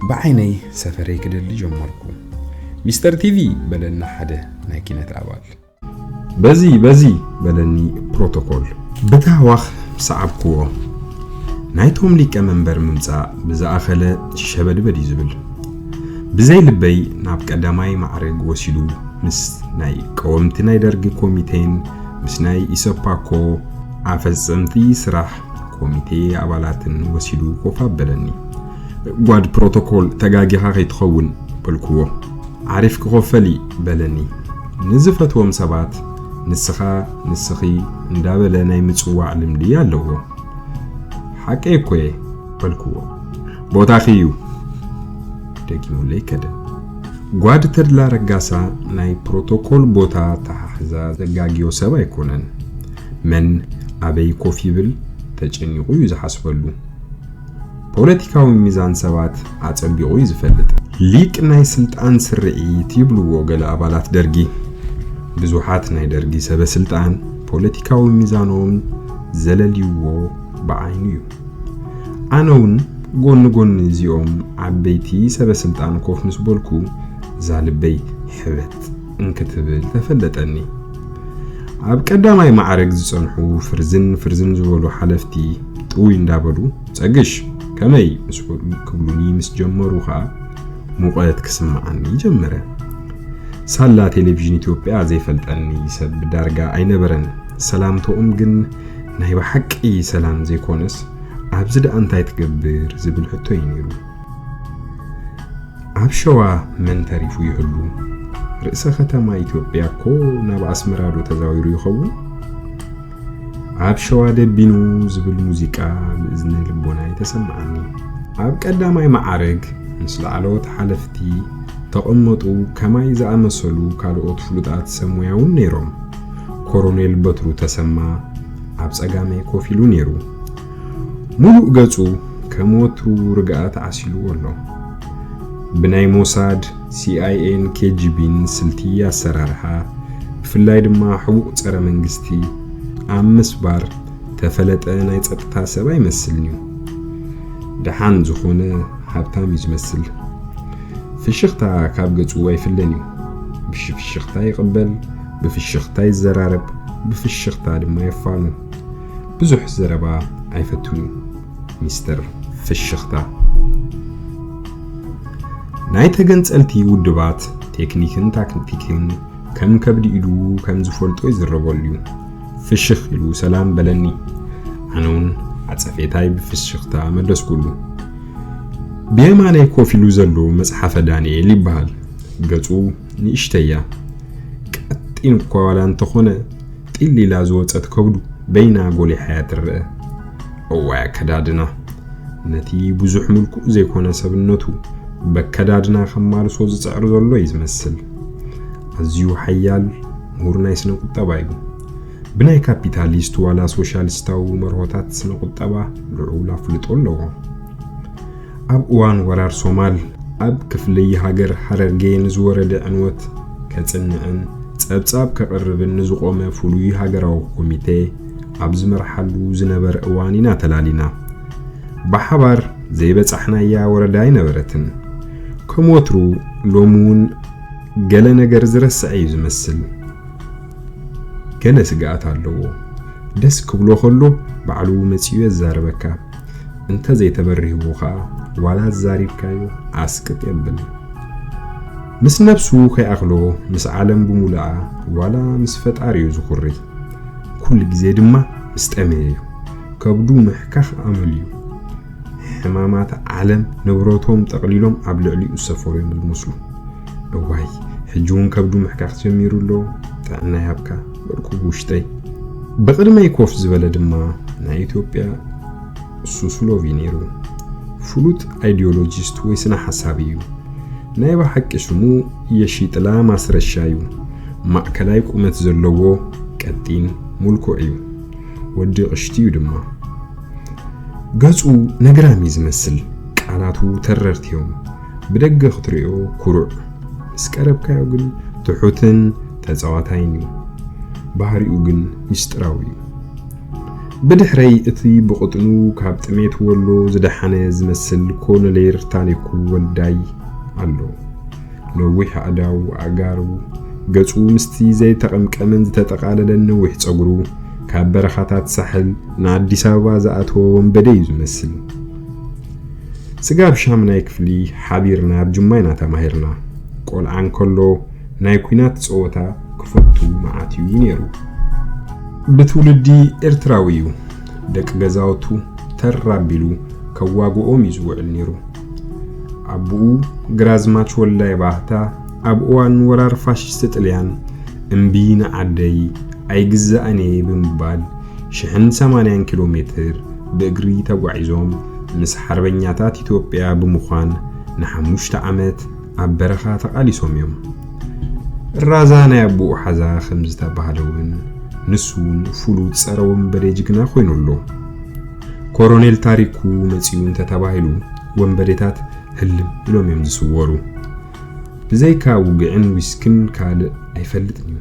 ብዓይነይ ሰፈረይ ክደሊ ጀመርኩ። "ሚስተር ቲቪ" በለና ሓደ ናይ ኪነት ኣባል። "በዚ፣ በዚ" በለኒ ፕሮቶኮል። ብታህዋኽ ሰዓብክዎ። ናይቶም ሊቀ መንበር ምምጻእ ብዝኣኸለ ሸበድበድ እዩ ዝብል። ብዘይ ልበይ ናብ ቀዳማይ ማዕረግ ወሲዱ ምስ ናይ ቀወምቲ ናይ ደርጊ ኮሚቴን ምስ ናይ ኢሰፓኮ ኣፈጸምቲ ስራሕ ኮሚቴ ኣባላትን ወሲዱ ኮፍ ኣበለኒ። "ጓድ ፕሮቶኮል፣ ተጋጊኻ ከይትኸውን" በልክዎ። "ዓሪፍ ክኸፈል" በለኒ። ንዝፈትዎም ሰባት ንስኻ፣ ንስኺ እንዳበለ ናይ ምጽዋዕ ልምዲ ኣለዎ። "ሓቀይ እኮ እየ" በልክዎ። "ቦታኺ እዩ" ደጊሙለይ ከደ። ጓድ ተድላ ረጋሳ ናይ ፕሮቶኮል ቦታ ተሓሕዛ ዘጋግዮ ሰብ ኣይኮነን። መን ኣበይ ኮፍ ይብል፣ ተጨኒቑ እዩ ዝሓስበሉ። ፖለቲካዊ ሚዛን ሰባት ኣጸቢቑ እዩ ዝፈልጥ። ሊቅ ናይ ስልጣን ስርዒት ይብልዎ ገለ ኣባላት ደርጊ። ብዙሓት ናይ ደርጊ ሰበ ስልጣን ፖለቲካዊ ሚዛኖም ዘለልይዎ ብዓይኑ እዩ። ኣነ እውን ጎኒ ጎኒ እዚኦም ዓበይቲ ሰበ ስልጣን ኮፍ ምስ በልኩ እዛ ልበይ ሕበት እንክትብል ተፈለጠኒ። ኣብ ቀዳማይ ማዕረግ ዝጸንሑ ፍርዝን ፍርዝን ዝበሉ ሓለፍቲ ጥውይ እንዳበሉ "ጸግሽ፣ ከመይ?" ምስ በሉ ክብሉኒ ምስ ጀመሩ ኸኣ ሙቐት ክስምዓኒ ጀመረ። ሳላ ቴሌቪዥን ኢትዮጵያ ዘይፈልጠኒ ሰብ ዳርጋ ኣይነበረን። ሰላምታኦም ግን ናይ ብሓቂ ሰላም ዘይኮነስ፣ "ኣብዚ ደኣ እንታይ ትገብር?" ዝብል ሕቶ እዩ ነይሩ። ኣብ ሸዋ መን ተሪፉ ይህሉ? ርእሰ ከተማ ኢትዮጵያ እኮ ናብ ኣስመራ ዶ ተዛዊሩ ይኸውን? ኣብ ሸዋ ደቢኑ ዝብል ሙዚቃ ብእዝነ ልቦናይ ተሰምዓኒ። ኣብ ቀዳማይ መዓርግ ምስ ላዕለዎት ሓለፍቲ ተቐመጡ ከማይ ዝኣመሰሉ ካልኦት ፍሉጣት ሰብ ሞያ እውን ነይሮም። ኮሮኔል በትሩ ተሰማ ኣብ ጸጋመይ ኮፍ ኢሉ ነይሩ። ሙሉእ ገጹ ከም ወትሩ ርግኣት ዓሲልዎ ኣሎ። ብናይ ሞሳድ፣ ሲ ኣይ ኤን ኬ ጂ ቢን ስልቲ ኣሰራርሓ፣ ብፍላይ ድማ ሕቡእ ጸረ መንግስቲ ኣብ ምስባር ተፈለጠ ናይ ጸጥታ ሰብ ኣይመስልን እዩ። ደሓን ዝኾነ ሃብታም እዩ ዝመስል። ፍሽኽታ ካብ ገጹ ኣይፍለን እዩ። ብሽ-፣ ብፍሽኽታ ይቕበል፣ ብፍሽኽታ ይዘራረብ፣ ብፍሽኽታ ድማ የፋኑ። ብዙሕ ዘረባ ኣይፈቱን እዩ ሚስተር ፍሽኽታ። ናይ ተገንጸልቲ ውድባት ቴክኒክን ታክቲክን ከም ከብዲ ኢዱ ከም ዝፈልጦ ይዝረበሉ እዩ። ፍሽኽ ኢሉ ሰላም በለኒ። ኣነ እውን ዓጸፌታይ ብፍሽኽታ መለስኩሉ። ብየማነይ ኮፍ ኢሉ ዘሎ መጽሓፈ ዳንኤል ይበሃል። ገጹ ንእሽተይ እያ። ቀጢን እኳ ዋላ እንተኾነ፣ ጢል ኢላ ዝወጸት ከብዱ በይና ጎሊሓ እያ ትረአ። እዋይ ኣከዳድና! ነቲ ብዙሕ ምልኩእ ዘይኮነ ሰብነቱ በከዳድና ከማልሶ ዝጽዕር ዘሎ እዩ ዝመስል። ኣዝዩ ሓያል ምሁር ናይ ስነ ቁጠባ እዩ። ብናይ ካፒታሊስት ዋላ ሶሻሊስታዊ መርሆታት ስነ ቁጠባ ልዑል ኣፍልጦ ኣለዎ። ኣብ እዋን ወራር ሶማል፣ ኣብ ክፍሊ ሃገር ሃረርጌ ንዝወረደ ዕንወት ከጽንዕን ጸብጻብ ከቕርብን ንዝቖመ ፍሉይ ሃገራዊ ኮሚቴ ኣብ ዝመርሓሉ ዝነበረ እዋን ኢና ተላሊና። ብሓባር ዘይበጻሕናያ ወረዳ ኣይነበረትን። ከም ወትሩ፣ ሎሚ እውን ገለ ነገር ዝረስዐ እዩ ዝመስል። ገለ ስግኣት ኣለዎ። ደስ ክብሎ ከሎ ባዕሉ መጺኡ የዛርበካ። እንተ ዘይተበሪህዎ ኸኣ ዋላ ኣዛሪብካዮ ኣስቅጥ የብል። ምስ ነብሱ ከይኣኽሎ ምስ ዓለም ብምሉኣ ዋላ ምስ ፈጣሪኡ ዝኹሪ። ኩሉ ግዜ ድማ ምስ ጠመየ እዩ። ከብዱ ምሕካኽ ኣመሉ እዩ። ሕማማት ዓለም ንብረቶም ጠቕሊሎም ኣብ ልዕሊኡ ዝሰፈሩ እዮም ዝመስሉ። እዋይ፣ ሕጂ እውን ከብዱ ምሕካኽ ጀሚሩ ኣሎ። ጥዕና ይሃብካ በልኩ ብውሽጠይ። ብቕድመይ ኮፍ ዝበለ ድማ ናይ ኢትዮጵያ ሱስሎቪ ነይሩ። ፍሉጥ ኣይዲዮሎጂስት ወይ ስነ ሓሳቢ እዩ። ናይ ብሓቂ ሽሙ የሺጥላ ማስረሻ እዩ። ማእከላይ ቁመት ዘለዎ፣ ቀጢን፣ ምልኩዕ እዩ። ወዲ ቅሽቲ እዩ ድማ። ገጹ ነግራም እዩ ዝመስል፣ ቃላቱ ተረርቲ እዮም። ብደገ ክትሪኦ ኩሩዕ፣ ምስ ቀረብካዮ ግን ትሑትን ተጻዋታይን እዩ። ባህሪኡ ግን ምስጢራዊ እዩ። ብድሕረይ እቲ ብቕጥኑ ካብ ጥሜት ወሎ ዝደሓነ ዝመስል ኮሎኔል ታሪኩ ወልዳይ ኣሎ። ነዊሕ ኣእዳው፣ ኣእጋሩ፣ ገጹ ምስቲ ዘይተቐምቀመን ዝተጠቓለለን ነዊሕ ጸጉሩ፣ ካብ በረኻታት ሳሕል ንኣዲስ ኣበባ ዝኣተወ ወንበዴ እዩ ዝመስል። ስጋብ ሻምናይ ክፍሊ ሓቢርና ኣብ ጅማ ኢና ተማሂርና። ቆልዓ እንከሎ ናይ ኲናት ጸወታ ክፈቱ መዓት እዩ ነይሩ። ብትውልዲ ኤርትራዊ እዩ። ደቂ ገዛውቱ ተር ኣቢሉ ከዋግኦም እዩ ዝውዕል ነይሩ። ኣቦኡ ግራዝማች ወልዳይ ባህታ ኣብ እዋን ወራር ፋሽስት ጥልያን "እምቢ ንዓደይ ኣይግዛእን እየ" ብምባል ሽሕን ሰማንያን ኪሎ ሜትር ብእግሪ ተጓዒዞም ምስ ሓርበኛታት ኢትዮጵያ ብምዃን ንሓሙሽተ ዓመት ኣብ በረኻ ተቓሊሶም እዮም። ራዛ ናይ ኣቦኡ ሓዛ ከም ዝተባህለ እውን ንሱ እውን ፍሉጥ ጸረ ወንበዴ ጅግና ኮይኑ ኣሎ። ኮሮኔል ታሪኩ መጺኡ እንተተባሂሉ፣ ወንበዴታት ህልም ኢሎም እዮም ዝስወሩ። ብዘይካ ውግዕን ዊስክን ካልእ ኣይፈልጥን እዩ።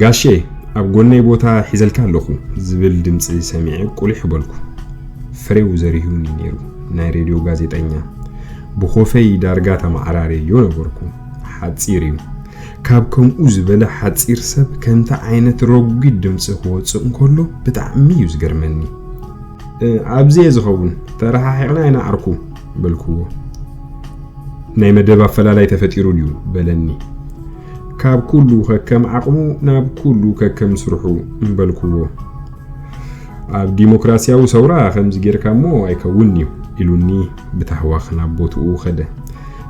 ጋሼ፣ ኣብ ጎነይ ቦታ ሒዘልካ ኣለኹ ዝብል ድምጺ ሰሚዐ ቁሊሕ በልኩ። ፍሬው ዘሪሁኒ ነይሩ፣ ናይ ሬድዮ ጋዜጠኛ። ብኾፈይ ዳርጋ ተመዓራርየዮ ነበርኩ። ሓጺር እዩ። ካብ ከምኡ ዝበለ ሓጺር ሰብ ከምቲ ዓይነት ረጒድ ድምጺ ክወጽእ እንከሎ ብጣዕሚ እዩ ዝገርመኒ። "እ፣ ኣብዚ እየ ዝኸውን፣ ተረሓሒቕና ኢና ዓርኩ" በልክዎ። "ናይ መደብ ኣፈላላይ ተፈጢሩ ድዩ?" በለኒ። "ካብ ኩሉ ከከም ዓቕሙ፣ ናብ ኩሉ ከከም ስርሑ" በልክዎ። "ኣብ ዲሞክራሲያዊ ሰውራ ከምዚ ጌርካ እሞ ኣይከውን እዩ" ኢሉኒ ብታህዋኽ ናብ ቦትኡ ኸደ።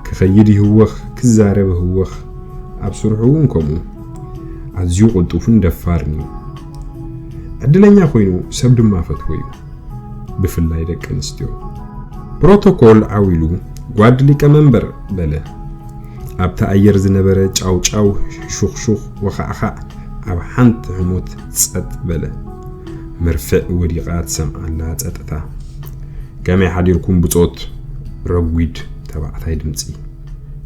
ክኸይድ ይህወኽ፣ ክዛረብ ይህወኽ፣ ኣብ ስርሑ እውን ከምኡ። ኣዝዩ ቅልጡፍን ደፋርን እዩ። ዕድለኛ ኮይኑ ሰብ ድማ ፈትዎ እዩ፣ ብፍላይ ደቂ ኣንስትዮ። ፕሮቶኮል ዓው ኢሉ፣ "ጓድ ሊቀመንበር" በለ። ኣብቲ ኣየር ዝነበረ ጫውጫው፣ ሹኽሹኽ፣ ወኻዕኻዕ ኣብ ሓንቲ ህሞት ጸጥ በለ። መርፍዕ ወዲቓ ትሰምዓላ ጸጥታ። "ከመይ ሓዲርኩም ብጾት?" ረጒድ ተባዕታይ ድምጺ።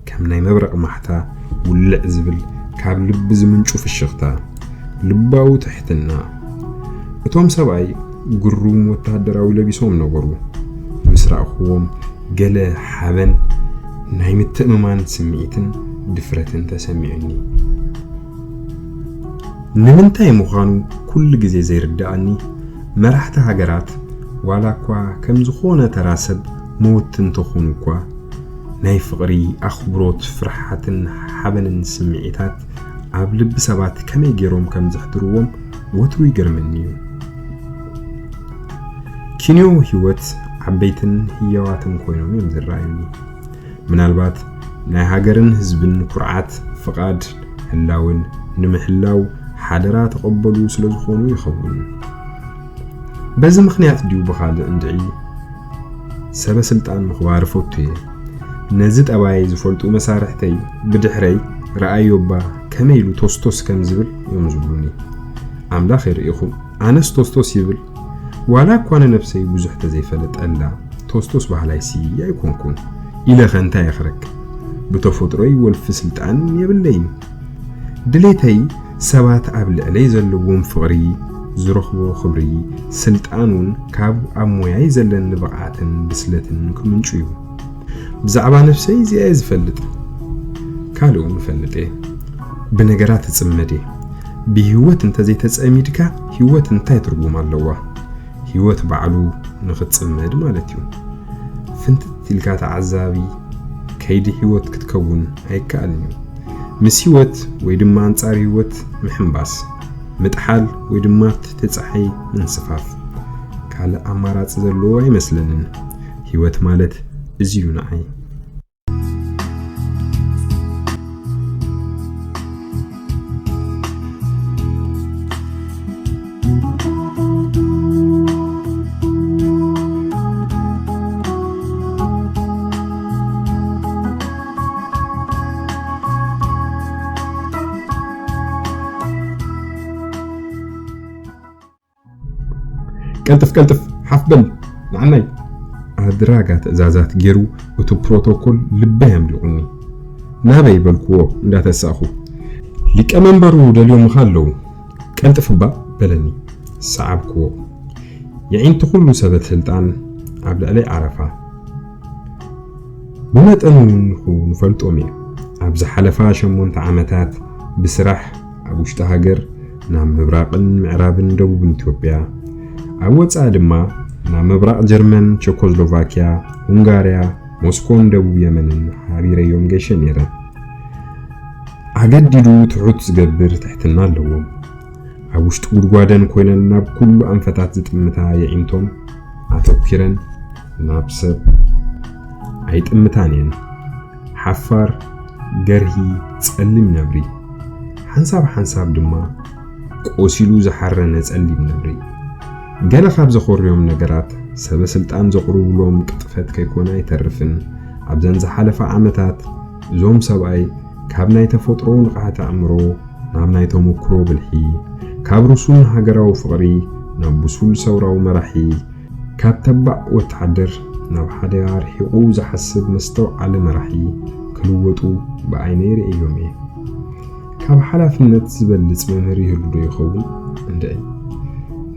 ከም ናይ መብረቕ ማሕታ ውልዕ ዝብል፣ ካብ ልቢ ዝምንጩ ፍሽኽታ። ልባዊ ትሕትና። እቶም ሰብኣይ ግሩም ወተሃደራዊ ለቢሶም ነበሩ። ምስ ረኣኹዎም ገለ ሓበን፣ ናይ ምትእምማን ስምዒትን ድፍረትን ተሰሚዑኒ። ንምንታይ ምዃኑ ኩሉ ግዜ ዘይርድኣኒ፣ መራሕቲ ሃገራት ዋላ እኳ ከም ዝኾነ ተራ ሰብ መወቲ እንተኾኑ እኳ፣ ናይ ፍቕሪ፣ ኣኽብሮት፣ ፍርሓትን ሓበንን ስምዒታት ኣብ ልቢ ሰባት ከመይ ገይሮም ከም ዘሕድርዎም ወትሩ ይገርመኒ እዩ። ኪንዮ ህይወት ዓበይትን ህያዋትን ኮይኖም እዮም ዝረኣዩኒ። ምናልባት ናይ ሃገርን ህዝብን ኩርዓት፣ ፍቓድ፣ ህላውን ንምሕላው ሓደራ ተቐበሉ ስለ ዝኾኑ ይኸውን። በዚ ምኽንያት ድዩ ብኻልእ እንድዒ ሰበ ስልጣን ምኽባር እፈቱ እየ። ነዚ ጠባየይ ዝፈልጡ መሳርሕተይ ብድሕረይ፣ "ረኣዮ እባ ከመይ ኢሉ ቶስቶስ ከም ዝብል" እዮም ዝብሉኒ። ኣምላኽ የርእኹም። ኣነስ ቶስቶስ ይብል፣ ዋላ እኳ ንነብሰይ ብዙሕ ተዘይፈለጠላ፣ ቶስቶስ በሃላይሲ ኣይኮንኩን። ኢለኸ እንታይ እየ ክረክብ? ብተፈጥሮይ ወልፊ ስልጣን የብለይን። ድሌተይ ሰባት ኣብ ልዕለይ ዘለዎም ፍቕሪ፣ ዝረኽቦ ክብሪ፣ ስልጣን እውን ካብ ኣብ ሞያይ ዘለኒ ብቕዓትን ብስለትን ክምንጩ እዩ። ብዛዕባ ነብሰይ እዚኣ እየ ዝፈልጥ። ካልእ እውን እፈልጥ እየ። ብነገራት እጽመድ እየ። ብህይወት እንተዘይተጸሚድካ፣ ህይወት እንታይ ትርጉም ኣለዋ? ህይወት ባዕሉ ንኽትጽመድ ማለት እዩ። ፍንትት ኢልካ ተዓዛቢ ከይዲ ህይወት ክትከውን ኣይከኣልን እዩ። ምስ ህይወት ወይ ድማ ኣንጻር ህይወት ምሕንባስ፣ ምጥሓል ወይ ድማ ኣብ ትሕቲ ጸሓይ ምንስፋፍ ካልእ ኣማራጺ ዘለዎ ኣይመስለንን። ህይወት ማለት እዚ እዩ ንዓይ። ቀልጥፍ ቀልጥፍ ሓፍ በል ንዓናይ። ኣድራጋ ትእዛዛት ገይሩ እቲ ፕሮቶኮል ልበይ ኣምሊቑኒ። ናበይ በልክዎ እንዳተሳእኹ። ሊቀመንበሩ ደልዮምኻ ኣለዉ፣ ቀልጥፍ እባ በለኒ። ሰዓብክዎ። የዒንቲ ኩሉ ሰበ ስልጣን ኣብ ልዕለይ ዓረፋ። ብመጠኑ እውን ንፈልጦም እየ። ኣብ ዝሓለፋ ሸሞንተ ዓመታት ብስራሕ ኣብ ውሽጢ ሃገር ናብ ምብራቕን ምዕራብን ደቡብን ኢትዮጵያ፣ ኣብ ወጻኢ ድማ ናብ ምብራቕ ጀርመን፣ ቸኮስሎቫኪያ፣ ሁንጋርያ፣ ሞስኮን ደቡብ የመንን ሓቢረዮም ገይሸ ነይረ። ኣገዲዱ ትሑት ዝገብር ትሕትና ኣለዎም። ኣብ ውሽጢ ጉድጓደን ኮይነን ናብ ኩሉ ኣንፈታት ዝጥምታ የዒንቶም ኣተኲረን ናብ ሰብ ኣይጥምታን እየን። ሓፋር፣ ገርሂ፣ ጸሊም ነብሪ፣ ሓንሳብ ሓንሳብ ድማ ቆሲሉ ዝሓረነ ጸሊም ነብሪ። ገለ ካብ ዘኾርዮም ነገራት ሰበ ስልጣን ዘቕርቡሎም ቅጥፈት ከይኮነ ኣይተርፍን። ኣብዘን ዝሓለፋ ዓመታት እዞም ሰብኣይ ካብ ናይ ተፈጥሮ ንቕሓት ኣእምሮ ናብ ናይ ተመክሮ ብልሒ፣ ካብ ርሱን ሃገራዊ ፍቕሪ ናብ ብሱል ሰውራዊ መራሒ፣ ካብ ተባዕ ወተሃደር ናብ ሓደ ኣርሒቑ ዝሓስብ መስተውዓሊ መራሒ ክልወጡ ብዓይነይ ርእዮም እየ። ካብ ሓላፍነት ዝበልጽ መምህር ይህሉ ዶ ይኸውን? እንድዒ።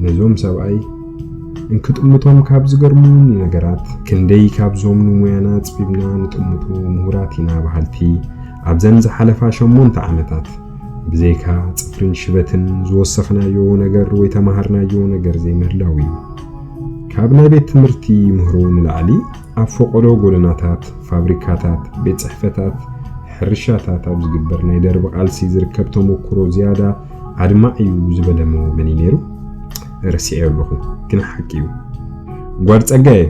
ነዞም ሰብኣይ እንክጥምቶም ካብ ዝገርሙኒ ነገራት፣ ክንደይ ካብዞም ንሙያና ኣጽቢብና ንጥምቶ ምሁራት ኢና በሃልቲ ኣብዘን ዝሓለፋ ሸሞንተ ዓመታት ብዘይካ ጽፍርን ሽበትን ዝወሰኽናዮ ነገር ወይ ተማሃርናዮ ነገር ዘይምህላው እዩ። ካብ ናይ ቤት ትምህርቲ ምህሮ ንላዕሊ ኣብ ፈቐዶ ጎደናታት፣ ፋብሪካታት፣ ቤት ጽሕፈታት፣ ሕርሻታት ኣብ ዝግበር ናይ ደርቢ ቃልሲ ዝርከብ ተመኩሮ ዝያዳ ኣድማዕ እዩ ዝበለ መን እዩ ነይሩ? ረሲዐዮ ኣለኹ፣ ግን ሓቂ እዩ። ጓድ ጸጋየ፣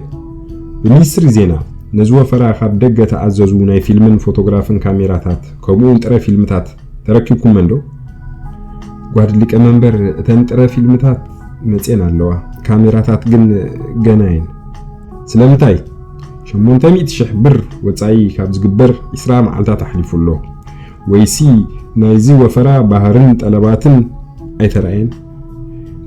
ብሚኒስትሪ ዜና ነዚ ወፈራ ካብ ደገ ተኣዘዙ ናይ ፊልምን ፎቶግራፍን ካሜራታት፣ ከምኡ እውን ጥረ ፊልምታት ተረኪብኩመን ዶ? ጓድ ሊቀመንበር፣ እተን ጥረ ፊልምታት መጽየን ኣለዋ፣ ካሜራታት ግን ገና እየን። ስለምንታይ? ሸሞንተ ሚእቲ ሽሕ ብር ወጻኢ ካብ ዝግበር ዒስራ መዓልታት ኣሕሊፉ ኣሎ። ወይሲ ናይዚ ወፈራ ባህርን ጠለባትን ኣይተራእየን?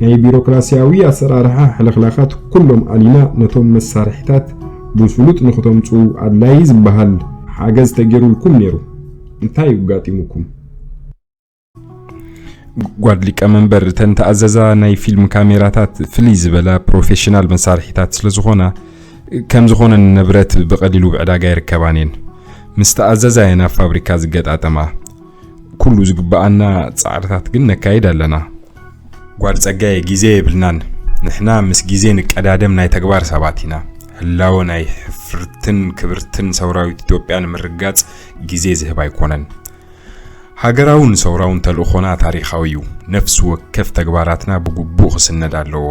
ናይ ቢሮክራሲያዊ ኣሰራርሓ ሕልኽላኻት ኩሎም ኣሊና ነቶም መሳርሒታት ብስሉጥ ንክተምጽኡ ኣድላዪ ዝበሃል ሓገዝ ተገይሩልኩም ነይሩ። እንታይ እዩ ኣጋጢሙኩም? ጓድ ሊቀመንበር፣ እተን ተኣዘዛ ናይ ፊልም ካሜራታት ፍልይ ዝበላ ፕሮፌሽናል መሳርሒታት ስለ ዝኾና፣ ከም ዝኾነ ንብረት ብቐሊሉ ብዕዳጋ ይርከባን እየን። ምስ ተኣዘዛ እየን ኣብ ፋብሪካ ዝገጣጠማ። ኩሉ ዝግበኣና ጻዕርታት ግን ነካይድ ኣለና። ጓድ ጸጋየ፣ ግዜ የብልናን። ንሕና ምስ ግዜ ንቀዳደም ናይ ተግባር ሰባት ኢና። ህላወ ናይ ሕፍርትን ክብርትን ሰውራዊት ኢትዮጵያ ንምርጋጽ ግዜ ዝህብ ኣይኮነን። ሃገራውን ሰውራውን ተልእኾና ታሪኻዊ እዩ። ነፍሲ ወከፍ ተግባራትና ብግቡእ ክስነድ ኣለዎ።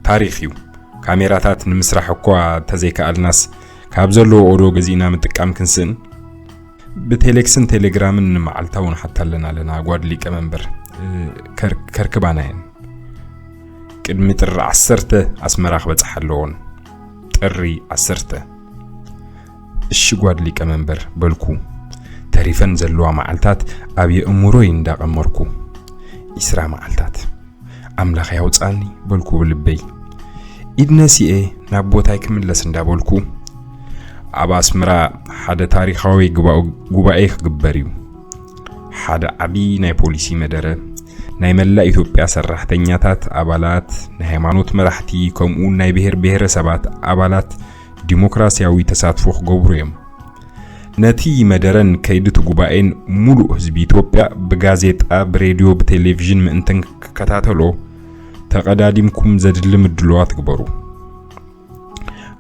ታሪኽ እዩ። ካሜራታት ንምስራሕ እኳ እንተዘይከኣልናስ፣ ካብ ዘለዎ ኦዶ ገዚእና ምጥቃም ክንስእን? ብቴሌክስን ቴሌግራምን ንመዓልታዊ ንሓታ ኣለና ኣለና፣ ጓድ ሊቀመንበር፣ እ፣ ከር-፣ ከርክባና እየን። ቅድሚ ጥሪ ዓሰርተ ኣስመራ ክበጽሓ ኣለዎን። ጥሪ ዓሰርተ። እሺ ጓድ ሊቀመንበር በልኩ። ተሪፈን ዘለዋ መዓልታት ኣብ የእምሮይ እንዳቐመርኩ። ዒስራ መዓልታት። ኣምላኽ ያውጻኒ በልኩ ብልበይ። ኢድ ነሲኤ ናብ ቦታይ ክምለስ እንዳበልኩ፣ ኣብ ኣስመራ ሓደ ታሪኻዊ ጉባ-፣ ጉባኤ ክግበር እዩ። ሓደ ዓቢ ናይ ፖሊሲ መደረ፣ ናይ መላእ ኢትዮጵያ ሰራሕተኛታት፣ ኣባላት፣ ናይ ሃይማኖት መራሕቲ፣ ከምኡ ናይ ብሄር ብሄረሰባት ኣባላት ዲሞክራሲያዊ ተሳትፎ ክገብሩ እዮም። ነቲ መደረን ከይዲ እቲ ጉባኤን ሙሉእ ህዝቢ ኢትዮጵያ ብጋዜጣ፣ ብሬድዮ፣ ብቴሌቪዥን ምእንተን ክከታተሎ ተቐዳዲምኩም ዘድሊ ምድላዋት ግበሩ።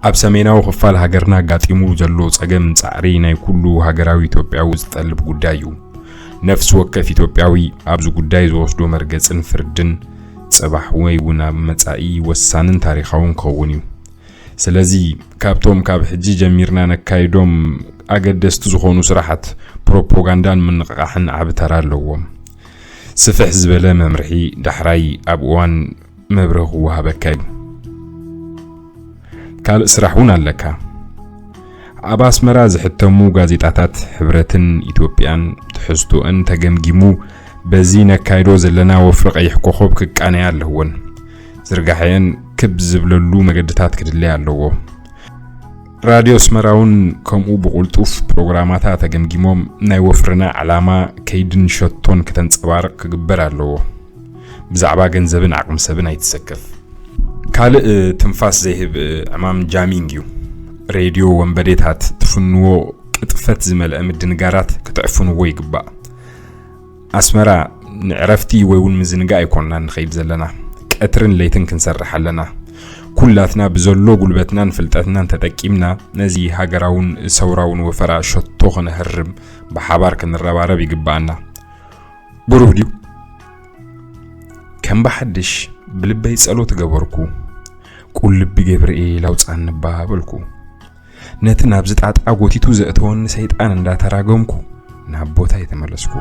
ኣብ ሰሜናዊ ክፋል ሃገርና ኣጋጢሙ ዘሎ ጸገም ጻዕሪ ናይ ኩሉ ሃገራዊ ኢትዮጵያዊ ዝጠልብ ጉዳይ እዩ። ነፍሲ ወከፍ ኢትዮጵያዊ ኣብዚ ጉዳይ ዝወስዶ መርገጽን ፍርድን ጽባሕ ወይ እውን ኣብ መጻኢ ወሳንን ታሪኻውን ክኸውን እዩ። ስለዚ ካብቶም ካብ ሕጂ ጀሚርና ነካይዶም ኣገደስቲ ዝኾኑ ስራሓት ፕሮፓጋንዳን ምንቕቓሕን ዓቢ ተራ ኣለዎም። ስፍሕ ዝበለ መምርሒ ዳሕራይ ኣብ እዋን መብርሂ ክወሃበካ እዩ። ካልእ ስራሕ እውን ኣለካ። ኣብ ኣስመራ ዝሕተሙ ጋዜጣታት ሕብረትን ኢትዮጵያን ትሕዝቶአን ተገምጊሙ፣ በዚ ነካይዶ ዘለና ወፍሪ ቀይሕ ኮኸብ ክቃነያ ኣለወን። ዝርጋሐየን ክብ ዝብለሉ መገድታት ክድለይ ኣለዎ። ራድዮ ኣስመራ እውን ከምኡ ብቕልጡፍ ፕሮግራማታ ተገምጊሞም ናይ ወፍርና ዕላማ ከይድን ሸቶን ክተንጸባርቕ ክግበር ኣለዎ። ብዛዕባ ገንዘብን ዓቕሚ ሰብን ኣይትሰከፍ። ካልእ ትንፋስ ዘይህብ ዕማም ጃሚንግ እዩ። ሬድዮ ወንበዴታት ትፍንዎ ቅጥፈት ዝመልአ ምድንጋራት ክትዕፍንዎ ይግባእ። ኣስመራ ንዕረፍቲ ወይ እውን ምዝንጋዕ ኣይኮንና ንኸይድ ዘለና። ቀትርን ለይትን ክንሰርሕ ኣለና። ኩላትና ብዘሎ ጉልበትናን ፍልጠትናን ተጠቂምና ነዚ ሃገራውን ሰውራውን ወፈራ ሸቶ ክነህርም ብሓባር ክንረባረብ ይግባኣና። ብሩህ ድዩ? ከም ብሓድሽ ብልበይ ጸሎት ገበርኩ። ቁልቢ ገብርኤል ኣውጻኒ እባ በልኩ። ነቲ ናብዚ ጣጣ ጎቲቱ ዘእተወኒ ሰይጣን እንዳተራገምኩ ናብ ቦታይ ተመለስኩ።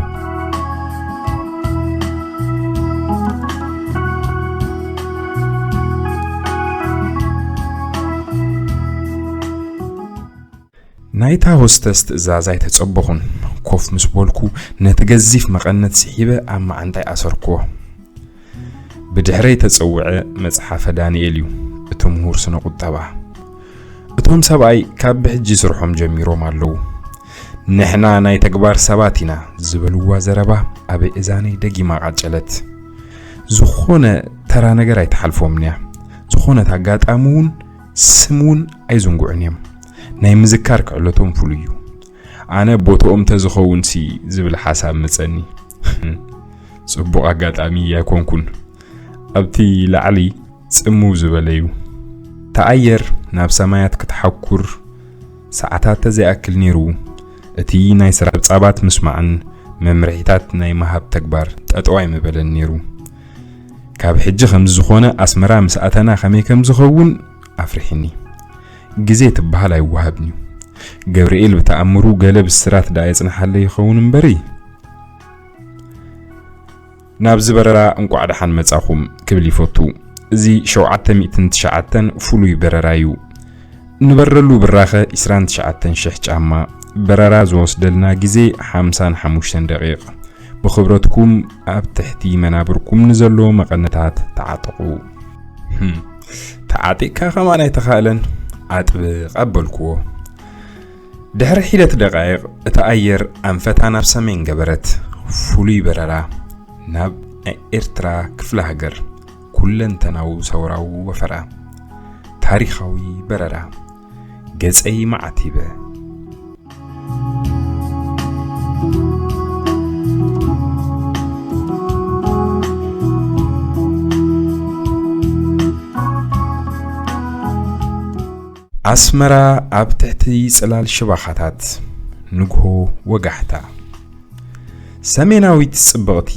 ናይታ ሆስተስ ትእዛዝ ኣይተጸበኹን። ኮፍ ምስ በልኩ፣ ነቲ ገዚፍ መቐነት ስሒበ ኣብ መዓንጣይ ኣሰርክዎ። ብድሕረይ ተጸውዐ፣ መጽሓፈ ዳንኤል እዩ፣ እቲ ምሁር ስነ ቁጠባ። እቶም ሰብኣይ ካብ ብሕጂ ስርሖም ጀሚሮም ኣለዉ። "ንሕና ናይ ተግባር ሰባት ኢና" ዝበልዋ ዘረባ ኣብ እዛነይ ደጊማ ቃጨለት። ዝኾነ ተራ ነገር ኣይትሓልፎምን እያ። ዝኾነት ኣጋጣሚ እውን፣ ስም እውን ኣይዝንግዑን እዮም። ናይ ምዝካር ክዕለቶም ፍሉይ እዩ። ኣነ ቦትኦም ተዝኸውን ሲ ዝብል ሓሳብ መጸኒ። ጽቡቕ ኣጋጣሚ ኣይኮንኩን። ኣብቲ ላዕሊ ጽምው ዝበለ እዩ። እቲ ኣየር ናብ ሰማያት ክትሓኩር ሰዓታት ተዘይኣክል ነይሩ። እቲ ናይ ስራሕ ጸብጻባት ምስማዕን መምርሒታት ናይ ምሃብ ተግባር ጠጠው ኣይምበለን ነይሩ። ካብ ሕጂ ከምዚ ዝኾነ ኣስመራ ምስ ኣተና ከመይ ከም ዝኸውን ኣፍሪሕኒ። ግዜ ትበሃል ኣይወሃብን እዩ። ገብርኤል ብተኣምሩ ገለ ብስራት ደኣ የጽንሓለይ ይኸውን እምበሪ። ናብዚ በረራ እንቋዕ ደሓን መጻኹም ክብል ይፈቱ። እዚ ሸውዓተ ሚእትን ትሽዓተን ፍሉይ በረራ እዩ። ንበረሉ ብራኸ ዕስራን ትሽዓተን ሽሕ ጫማ፣ በረራ ዝወስደልና ግዜ ሓምሳን ሓሙሽተን ደቂቕ። ብኽብረትኩም ኣብ ትሕቲ መናብርኩም ንዘሎ መቐነታት ተዓጠቑ። ህም፣ ተዓጢቕካ ከማን ኣይተኻእለን፣ ኣጥብቕ ኣበልክዎ። ድሕሪ ሒደት ደቃይቕ፣ እቲ ኣየር ኣንፈታ ናብ ሰሜን ገበረት። ፍሉይ በረራ ናብ ናይ ኤርትራ ክፍለ ሃገር፣ ኩለንተናዊ ሰውራዊ ወፈራ፣ ታሪኻዊ በረራ። ገጸይ መዓቲበ። ኣስመራ ኣብ ትሕቲ ጽላል ሽባኻታት። ንግሆ ወጋሕታ። ሰሜናዊት ጽብቕቲ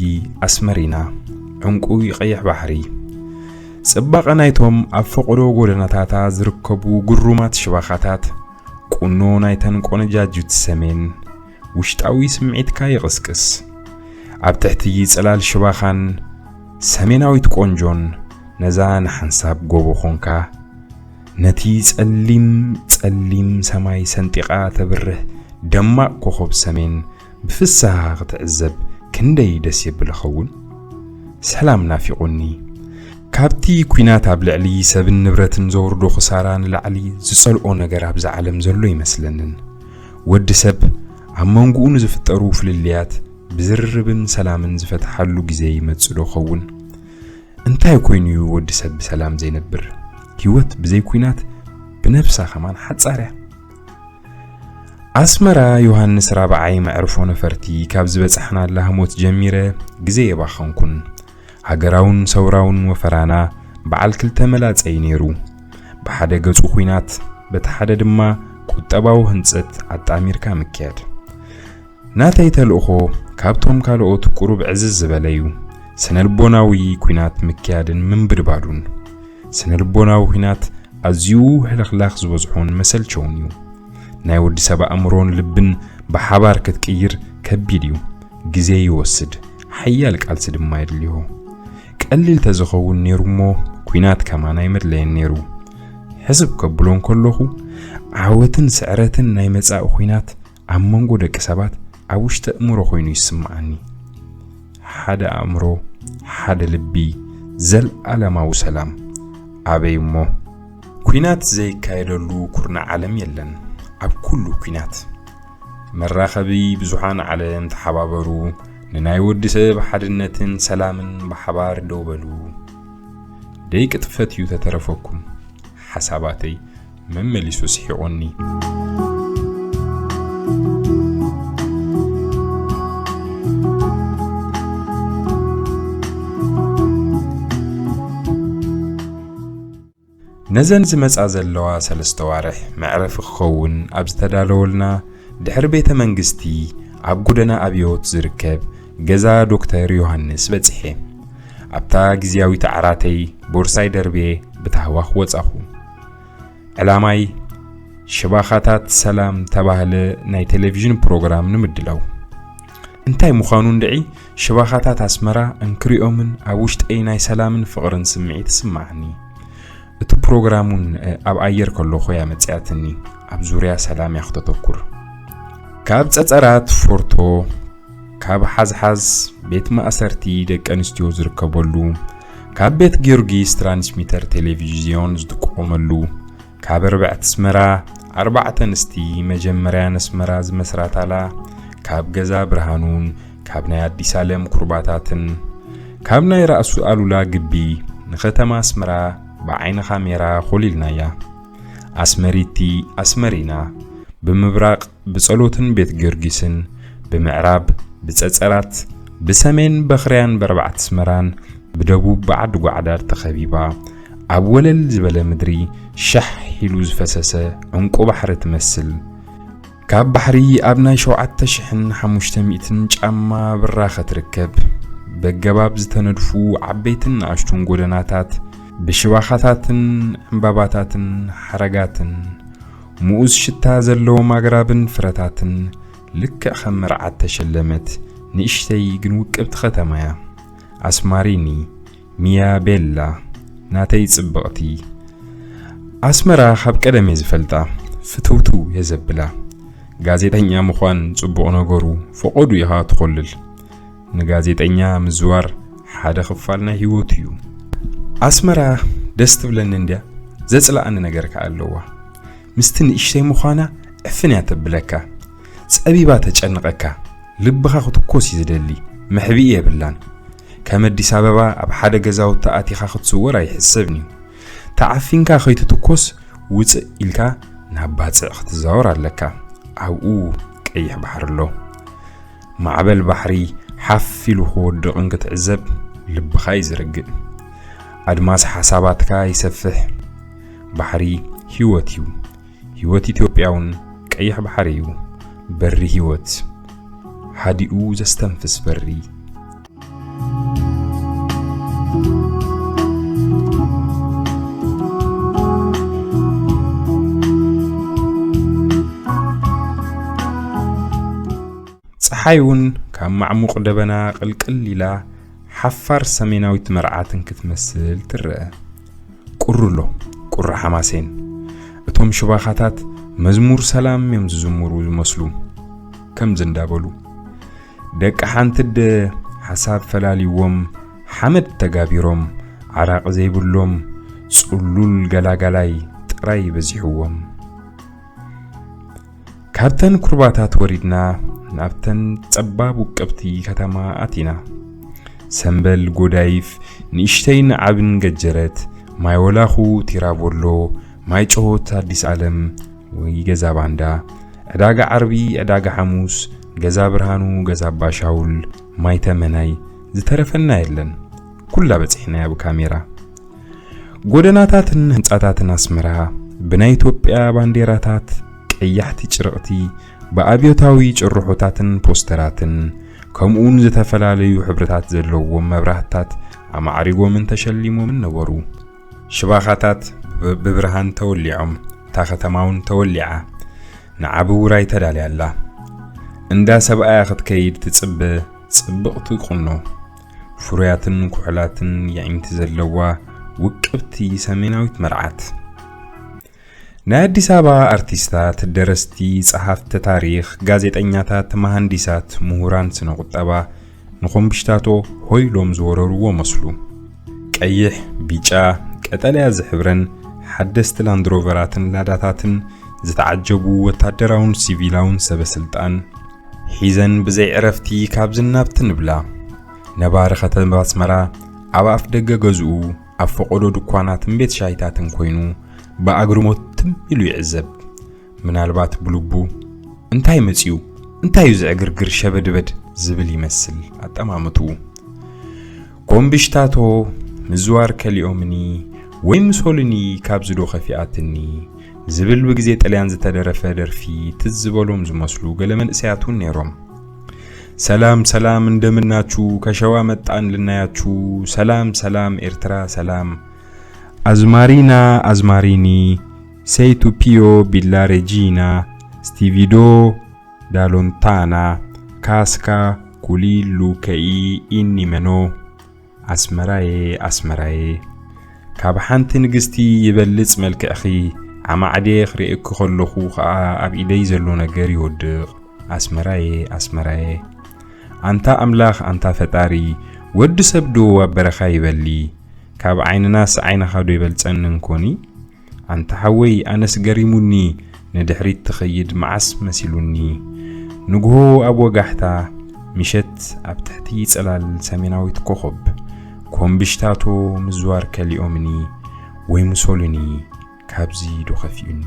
ኣስመሪና፣ ዕንቁይ ቀይሕ ባሕሪ። ጽባቐ ናይቶም ኣብ ፈቐዶ ጎደናታታ ዝርከቡ ግሩማት ሽባኻታት፣ ቁኖ ናይተን ቆነጃጁት ሰሜን፣ ውሽጣዊ ስምዒትካ ይቕስቅስ። ኣብ ትሕቲ ጽላል ሽባኻን ሰሜናዊት ቆንጆን፣ ነዛ ንሓንሳብ ጎቦ ኾንካ፣ ነቲ ጸሊም፣ ጸሊም ሰማይ ሰንጢቓ ተብርህ ደማቕ ኮኾብ ሰሜን ብፍስሃ ክትዕዘብ ክንደይ ደስ የብል ኸውን? ሰላም ናፊቑኒ። ካብቲ ኲናት ኣብ ልዕሊ ሰብን ንብረትን ዘውርዶ ክሳራ ንላዕሊ ዝጸልኦ ነገር ኣብዛ ዓለም ዘሎ ይመስለንን። ወዲ ሰብ ኣብ መንጎኡ ንዝፍጠሩ ፍልልያት ብዝርርብን ሰላምን ዝፈትሓሉ ግዜ ይመጽእ ዶ ኸውን? እንታይ ኮይኑ እዩ ወዲ ሰብ ብሰላም ዘይነብር? ህይወት ብዘይ ኲናት ብነብሳ ከማን ሓጻር እያ። ኣስመራ ዮሃንስ ራብዓይ መዕርፎ ነፈርቲ ካብ ዝበጻሕናላ ህሞት ጀሚረ ግዜ የባኸንኩን። ሃገራውን ሰውራውን ወፈራና በዓል ክልተ መላጸ እዩ ነይሩ። ብሓደ ገጹ ኲናት፣ በቲ ሓደ ድማ ቁጠባዊ ህንጸት ኣጣሚርካ ምክያድ። ናተይ ተልእኾ ካብቶም ካልኦት ቁሩብ ዕዝዝ ዝበለ እዩ። ስነልቦናዊ ኲናት ምክያድን ምንብድባዱን። ስነልቦናዊ ኲናት ኣዝዩ ህልኽላኽ ዝበዝሖን መሰልቸውን እዩ። ናይ ወዲ ሰብ ኣእምሮን ልብን ብሓባር ክትቅይር ከቢድ እዩ። ግዜ ይወስድ፣ ሓያል ቃልሲ ድማ የድልዮ። ቀሊል ተዝኸውን ነይሩ እሞ፣ ኲናት ከማን ኣይመድለየን ነይሩ። ሕስብ ከብሎ እንከለኹ፣ ዓወትን ስዕረትን ናይ መጻኢ ኲናት ኣብ መንጎ ደቂ ሰባት ኣብ ውሽጢ ኣእምሮ ኮይኑ ይስምዓኒ። ሓደ ኣእምሮ፣ ሓደ ልቢ፣ ዘልኣለማዊ ሰላም። ኣበይ እሞ? ኲናት ዘይካየደሉ ኩርናዕ ዓለም የለን። ኣብ ኩሉ ኲናት። መራኸቢ ብዙሓን ዓለም ተሓባበሩ፣ ንናይ ወዲ ሰብ ሓድነትን ሰላምን ብሓባር ደው በሉ። ደይ ቅጥፈት እዩ ተተረፈኩም። ሓሳባተይ መመሊሱ ስሒቑኒ። ነዘን ዝመጻ ዘለዋ ሰለስተ ዋርሕ መዕረፊ ክኸውን ኣብ ዝተዳለወልና ድሕሪ ቤተ መንግስቲ ኣብ ጎደና ኣብዮት ዝርከብ ገዛ ዶክተር ዮሃንስ በጺሐ። ኣብታ ግዝያዊት ዓራተይ ቦርሳይ ደርብየ ብታህዋኽ ወጻኹ። ዕላማይ ሽባኻታት ሰላም ተባህለ ናይ ቴሌቪዥን ፕሮግራም ንምድላው። እንታይ ምዃኑ እንድዒ፣ ሽባኻታት ኣስመራ እንክሪኦምን ኣብ ውሽጠይ ናይ ሰላምን ፍቕርን ስምዒት ይስምዓኒ። እቲ ፕሮግራም እውን ኣብ ኣየር ከለኹ እያ መጺኣትኒ። ኣብ ዙርያ ሰላም እያ ክተተኩር። ካብ ጸጸራት ፎርቶ፣ ካብ ሓዝሓዝ ቤት ማእሰርቲ ደቂ ኣንስትዮ ዝርከበሉ፣ ካብ ቤት ጊዮርጊስ ትራንስሚተር ቴሌቪዝዮን ዝጥቀመሉ፣ ካብ ኣርባዕቲ ኣስመራ ኣርባዕተ ኣንስቲ መጀመርያ ነስመራ ዝመስራታላ፣ ካብ ገዛ ብርሃኑን ካብ ናይ ኣዲስ ኣለም ኩርባታትን፣ ካብ ናይ ራእሱ ኣሉላ ግቢ ንኸተማ ኣስመራ ብዓይኒ ካሜራ ኮሊልናያ። ኣስመሪቲ ኣስመሪና፣ ብምብራቕ ብጸሎትን ቤት ጊዮርጊስን፣ ብምዕራብ ብጸጸራት፣ ብሰሜን በኽርያን በርባዕቲ ኣስመራን፣ ብደቡብ ብዓዲ ጓዕዳድ ተኸቢባ፣ ኣብ ወለል ዝበለ ምድሪ ሻሕ ኢሉ ዝፈሰሰ ዕንቁ ባሕሪ ትመስል። ካብ ባሕሪ ኣብ ናይ ሸውዓተ ሽሕን ሓሙሽተ ሚእትን ጫማ ብራኸ ትርከብ። በገባብ ዝተነድፉ ዓበይትን ንኣሽቱን ጎደናታት፣ ብሽባኻታትን ዕምባባታትን ሓረጋትን፣ ምኡዝ ሽታ ዘለዎም ኣግራብን ፍረታትን፣ ልክዕ ከም መርዓት ተሸለመት ንእሽተይ ግን ውቅብቲ ከተማ እያ። ኣስማሪኒ፣ ሚያ ቤላ፣ ናተይ ጽብቕቲ። ኣስመራ ካብ ቀደም እየ ዝፈልጣ፣ ፍትውትው እየ ዘብላ። ጋዜጠኛ ምዃን ጽቡቕ ነገሩ፣ ፈቐዱ ኢኻ ትኾልል። ንጋዜጠኛ ምዝዋር ሓደ ክፋል ናይ ህይወቱ እዩ። ኣስመራ ደስ ትብለኒ እንድያ፣ ዘጽልኣኒ ነገር ከኣ ኣለዋ። ምስቲ ንእሽተይ ምዃና ዕፍን እያ ተብለካ። ጸቢባ ተጨንቐካ። ልብኻ ክትኮስ እዩ ዝደሊ። መሕብኢ የብላን። ከም ኣዲስ ኣበባ ኣብ ሓደ ገዛውቲ ኣቲኻ ክትስወር ኣይሕሰብን እዩ። ተዓፊንካ ከይትትኮስ ውጽእ ኢልካ ናብ ባጽዕ ክትዛወር ኣለካ። ኣብኡ ቀይሕ ባሕሪ ኣሎ። ማዕበል ባሕሪ ሓፍ ኢሉ ክወድቕ እንክትዕዘብ ልብኻ እዩ ዝርግእ። ኣድማስ ሓሳባትካ ይሰፍሕ። ባሕሪ ህይወት እዩ። ህይወት ኢትዮጵያ እውን ቀይሕ ባሕሪ እዩ። በሪ ህይወት፣ ሃዲኡ ዘስተንፍስ በሪ። ጸሓይ እውን ካብ ማዕሙቕ ደበና ቅልቅል ኢላ ሓፋር ሰሜናዊት መርዓትን ክትመስል ትረአ። ቁሪ ኣሎ፣ ቁሪ ሓማሴን። እቶም ሽባኻታት መዝሙር ሰላም እዮም ዝዝምሩ ዝመስሉ። ከምዚ እንዳበሉ፣ ደቂ ሓንቲ ኣደ ሓሳብ ፈላልይዎም፣ ሓመድ ተጋቢሮም፣ ዓራቂ ዘይብሎም፣ ጽሉል ገላጋላይ ጥራይ በዚሕዎም። ካብተን ኩርባታት ወሪድና ናብተን ጸባብ ውቅብቲ ከተማ ኣቲና። ሰምበል፣ ጎዳይፍ፣ ንእሽተይን ዓብን ገጀረት፣ ማይ ወላኹ፣ ቲራቦሎ፣ ማይ ጨሆት፣ ኣዲስ ኣለም ወይ ገዛ ባንዳ፣ ዕዳጋ ዓርቢ፣ ዕዳጋ ሓሙስ፣ ገዛ ብርሃኑ፣ ገዛ ኣባሻውል፣ ማይ ተመናይ፣ ዝተረፈና የለን። ኩላ በጺሕናያ ብካሜራ። ጎደናታትን ህንጻታትን ኣስመራ ብናይ ኢትዮጵያ ባንዴራታት፣ ቀያሕቲ ጭርቕቲ፣ ብኣብዮታዊ ጭርሖታትን ፖስተራትን፣ ከምኡውን ዝተፈላለዩ ሕብርታት ዘለዎም መብራህትታት ኣማዕሪጎምን ተሸሊሞምን ነበሩ። ሽባኻታት ብ-፣ ብብርሃን ተወሊዖም፣ እታ ከተማ እውን ተወሊዓ፣ ንዓቢ ውራይ ተዳልያ ኣላ። እንዳ ሰብኣያ ክትከይድ ትጽበ ጽብቕቲ ቁኖ፣ ፍሩያትን ኩሕላትን የዒንቲ ዘለዋ ውቅብቲ ሰሜናዊት መርዓት። ናይ ኣዲስ ኣበባ ኣርቲስታት፣ ደረስቲ፣ ጸሓፍቲ ታሪኽ፣ ጋዜጠኛታት፣ መሃንዲሳት፣ ምሁራን ስነ ቁጠባ ንኮምብሽታቶ ሆይ ኢሎም ዝወረርዎ መስሉ። ቀይሕ፣ ቢጫ፣ ቀጠልያ ዝሕብረን ሓደስቲ ላንድሮቨራትን ላዳታትን ዝተዓጀቡ ወታደራውን ሲቪላውን ሰበ ስልጣን ሒዘን ብዘይ ዕረፍቲ ካብዝን ናብትን ይብላ። ነባሪ ከተማ ኣስመራ ኣብ ኣፍ ደገ ገዝኡ፣ ኣብ ፈቐዶ ድኳናትን ቤት ሻሂታትን ኮይኑ ብኣግርሞት ትም ኢሉ ይዕዘብ። ምናልባት ብልቡ፣ "እንታይ መጺኡ? እንታይ እዩ ዝዕግርግር ሸበድበድ?" ዝብል ይመስል ኣጠማምትኡ። ኮምብሽታቶ፣ ምዝዋር ከሊኦምኒ ወይ ምሶልኒ ካብዚ ዶ ከፊኣትኒ? ዝብል ብግዜ ጥልያን ዝተደረፈ ደርፊ ትዝ ዝበሎም ዝመስሉ ገለ መንእሰያት እውን ነይሮም። "ሰላም ሰላም፣ እንደምናችሁ፣ ከሸዋ መጣን ልናያችሁ፣ ሰላም ሰላም ኤርትራ ሰላም፣ ኣዝማሪና ኣዝማሪኒ፣ ሴይቱ ፒዮ ቢላ ሬጂና፣ ስቲቪዶ ዳሎንታና፣ ካስካ ኩሊሉ ከኢ ኢኒ መኖ፣ ኣስመራዬ ኣስመራዬ፣ ካብ ሓንቲ ንግስቲ ይበልጽ መልክዕኺ፣ ኣማዕድየ ክርእየኪ ከለኹ ኸኣ ኣብ ኢደይ ዘሎ ነገር ይወድቕ። ኣስመራየ፣ ኣስመራየ። ኣንታ ኣምላኽ፣ ኣንታ ፈጣሪ፣ ወዲ ሰብ ዶ ኣብ በረኻ ይበሊ? ካብ ዓይንናስ ዓይንኻ ዶ ይበልጸኒ እንኮኒ? ኣንታ ሓወይ፣ ኣነስ ገሪሙኒ፣ ንድሕሪት ትኸይድ መዓስ መሲሉኒ። ንግሆ ኣብ ወጋሕታ፣ ምሸት ኣብ ትሕቲ ጽላል ሰሜናዊት ኮኸብ፣ ኮምብሽታቶ ምዝዋር ከሊኦምኒ፣ ወይ ሙሶሊኒ፣ ካብዚ ዶ ከፊኡኒ?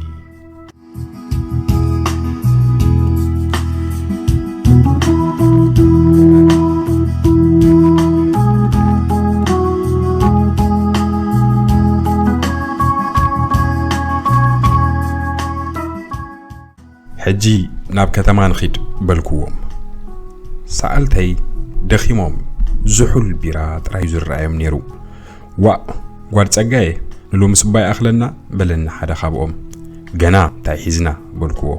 ሕጂ ናብ ከተማ ንኺድ በልክዎም። ሰኣልተይ ደኺሞም፣ ዝሑል ቢራ ጥራይ ዝረኣዮም ነይሩ። ዋእ፣ ጓድ ጸጋየ፣ ንሎሚ ስባይ ኣኽለና በለኒ ሓደ ካብኦም። ገና እንታይ ሒዝና በልክዎ።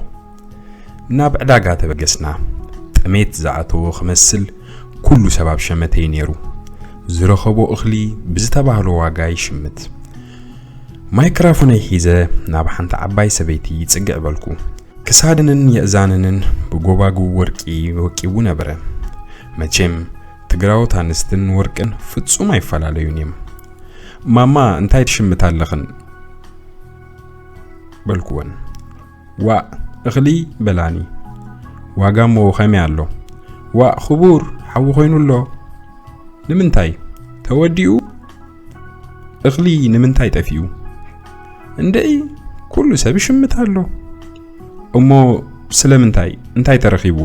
ናብ ዕዳጋ ተበገስና። ጥሜት ዝኣተዎ ክመስል ኩሉ ሰብ ኣብ ሸመተይ ነይሩ። ዝረኸቦ እኽሊ ብዝተባህሎ ዋጋ ይሽምት። ማይክራፎነይ ሒዘ ናብ ሓንቲ ዓባይ ሰበይቲ ይጽግዕ በልኩ። ክሳድንን የእዛንንን ብጎባጉብ ወርቂ ወቂቡ ነበረ። መቸም ትግራዎት ኣንስትን ወርቅን ፍጹም ኣይፈላለዩን እዮም። "ማማ፣ እንታይ ትሽምታ ኣለኽን?" በልኩወን። "ዋእ፣ እኽሊ" በላኒ። "ዋጋ እሞ ከመይ ኣሎ?" "ዋእ፣ ክቡር ሓዊ ኮይኑ ኣሎ። ንምንታይ? ተወዲኡ? እኽሊ ንምንታይ ጠፊኡ?" "እንደኢ፣ ኩሉ ሰብ ይሽምት ኣሎ። እሞ ስለምንታይ? እንታይ ተረኺቡ?"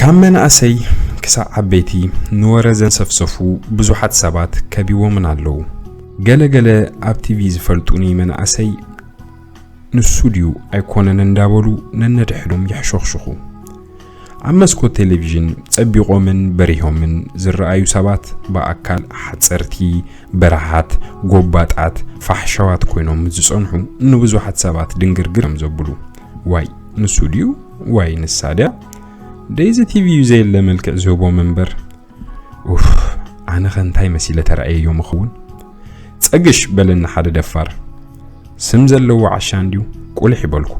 ካብ መናእሰይ ክሳዕ ዓበይቲ ንወረ ዘንሰፍሰፉ ብዙሓት ሰባት ከቢቦምና ኣለዉ። ገለ ገለ ኣብ ቲቪ ዝፈልጡኒ መናእሰይ ንሱ ድዩ ኣይኮነን እንዳበሉ ነነድሕዶም የሕሾኽሽኹ። ኣብ መስኮት ቴሌቪዥን ጸቢቖምን በሪሆምን ዝረኣዩ ሰባት ብኣካል ሓጸርቲ፣ በረሃት፣ ጎባጣት፣ ፋሕሻዋት ኮይኖም ዝጸንሑ ንብዙሓት ሰባት ድንግርግር እዮም ዘብሉ። ዋይ ንሱ ድዩ? ዋይ ንሳ ድያ? ደይዚ ቲቪ እዩ ዘየለ መልክዕ ዝህቦም እምበር። ኡፍ፣ ኣነኸ እንታይ መሲለ ተራእየዮም እኸውን? "ጸግሽ" በለኒ ሓደ ደፋር። ስም ዘለዎ ዓሻ እንድዩ፣ ቁልሕ ይበልኩ።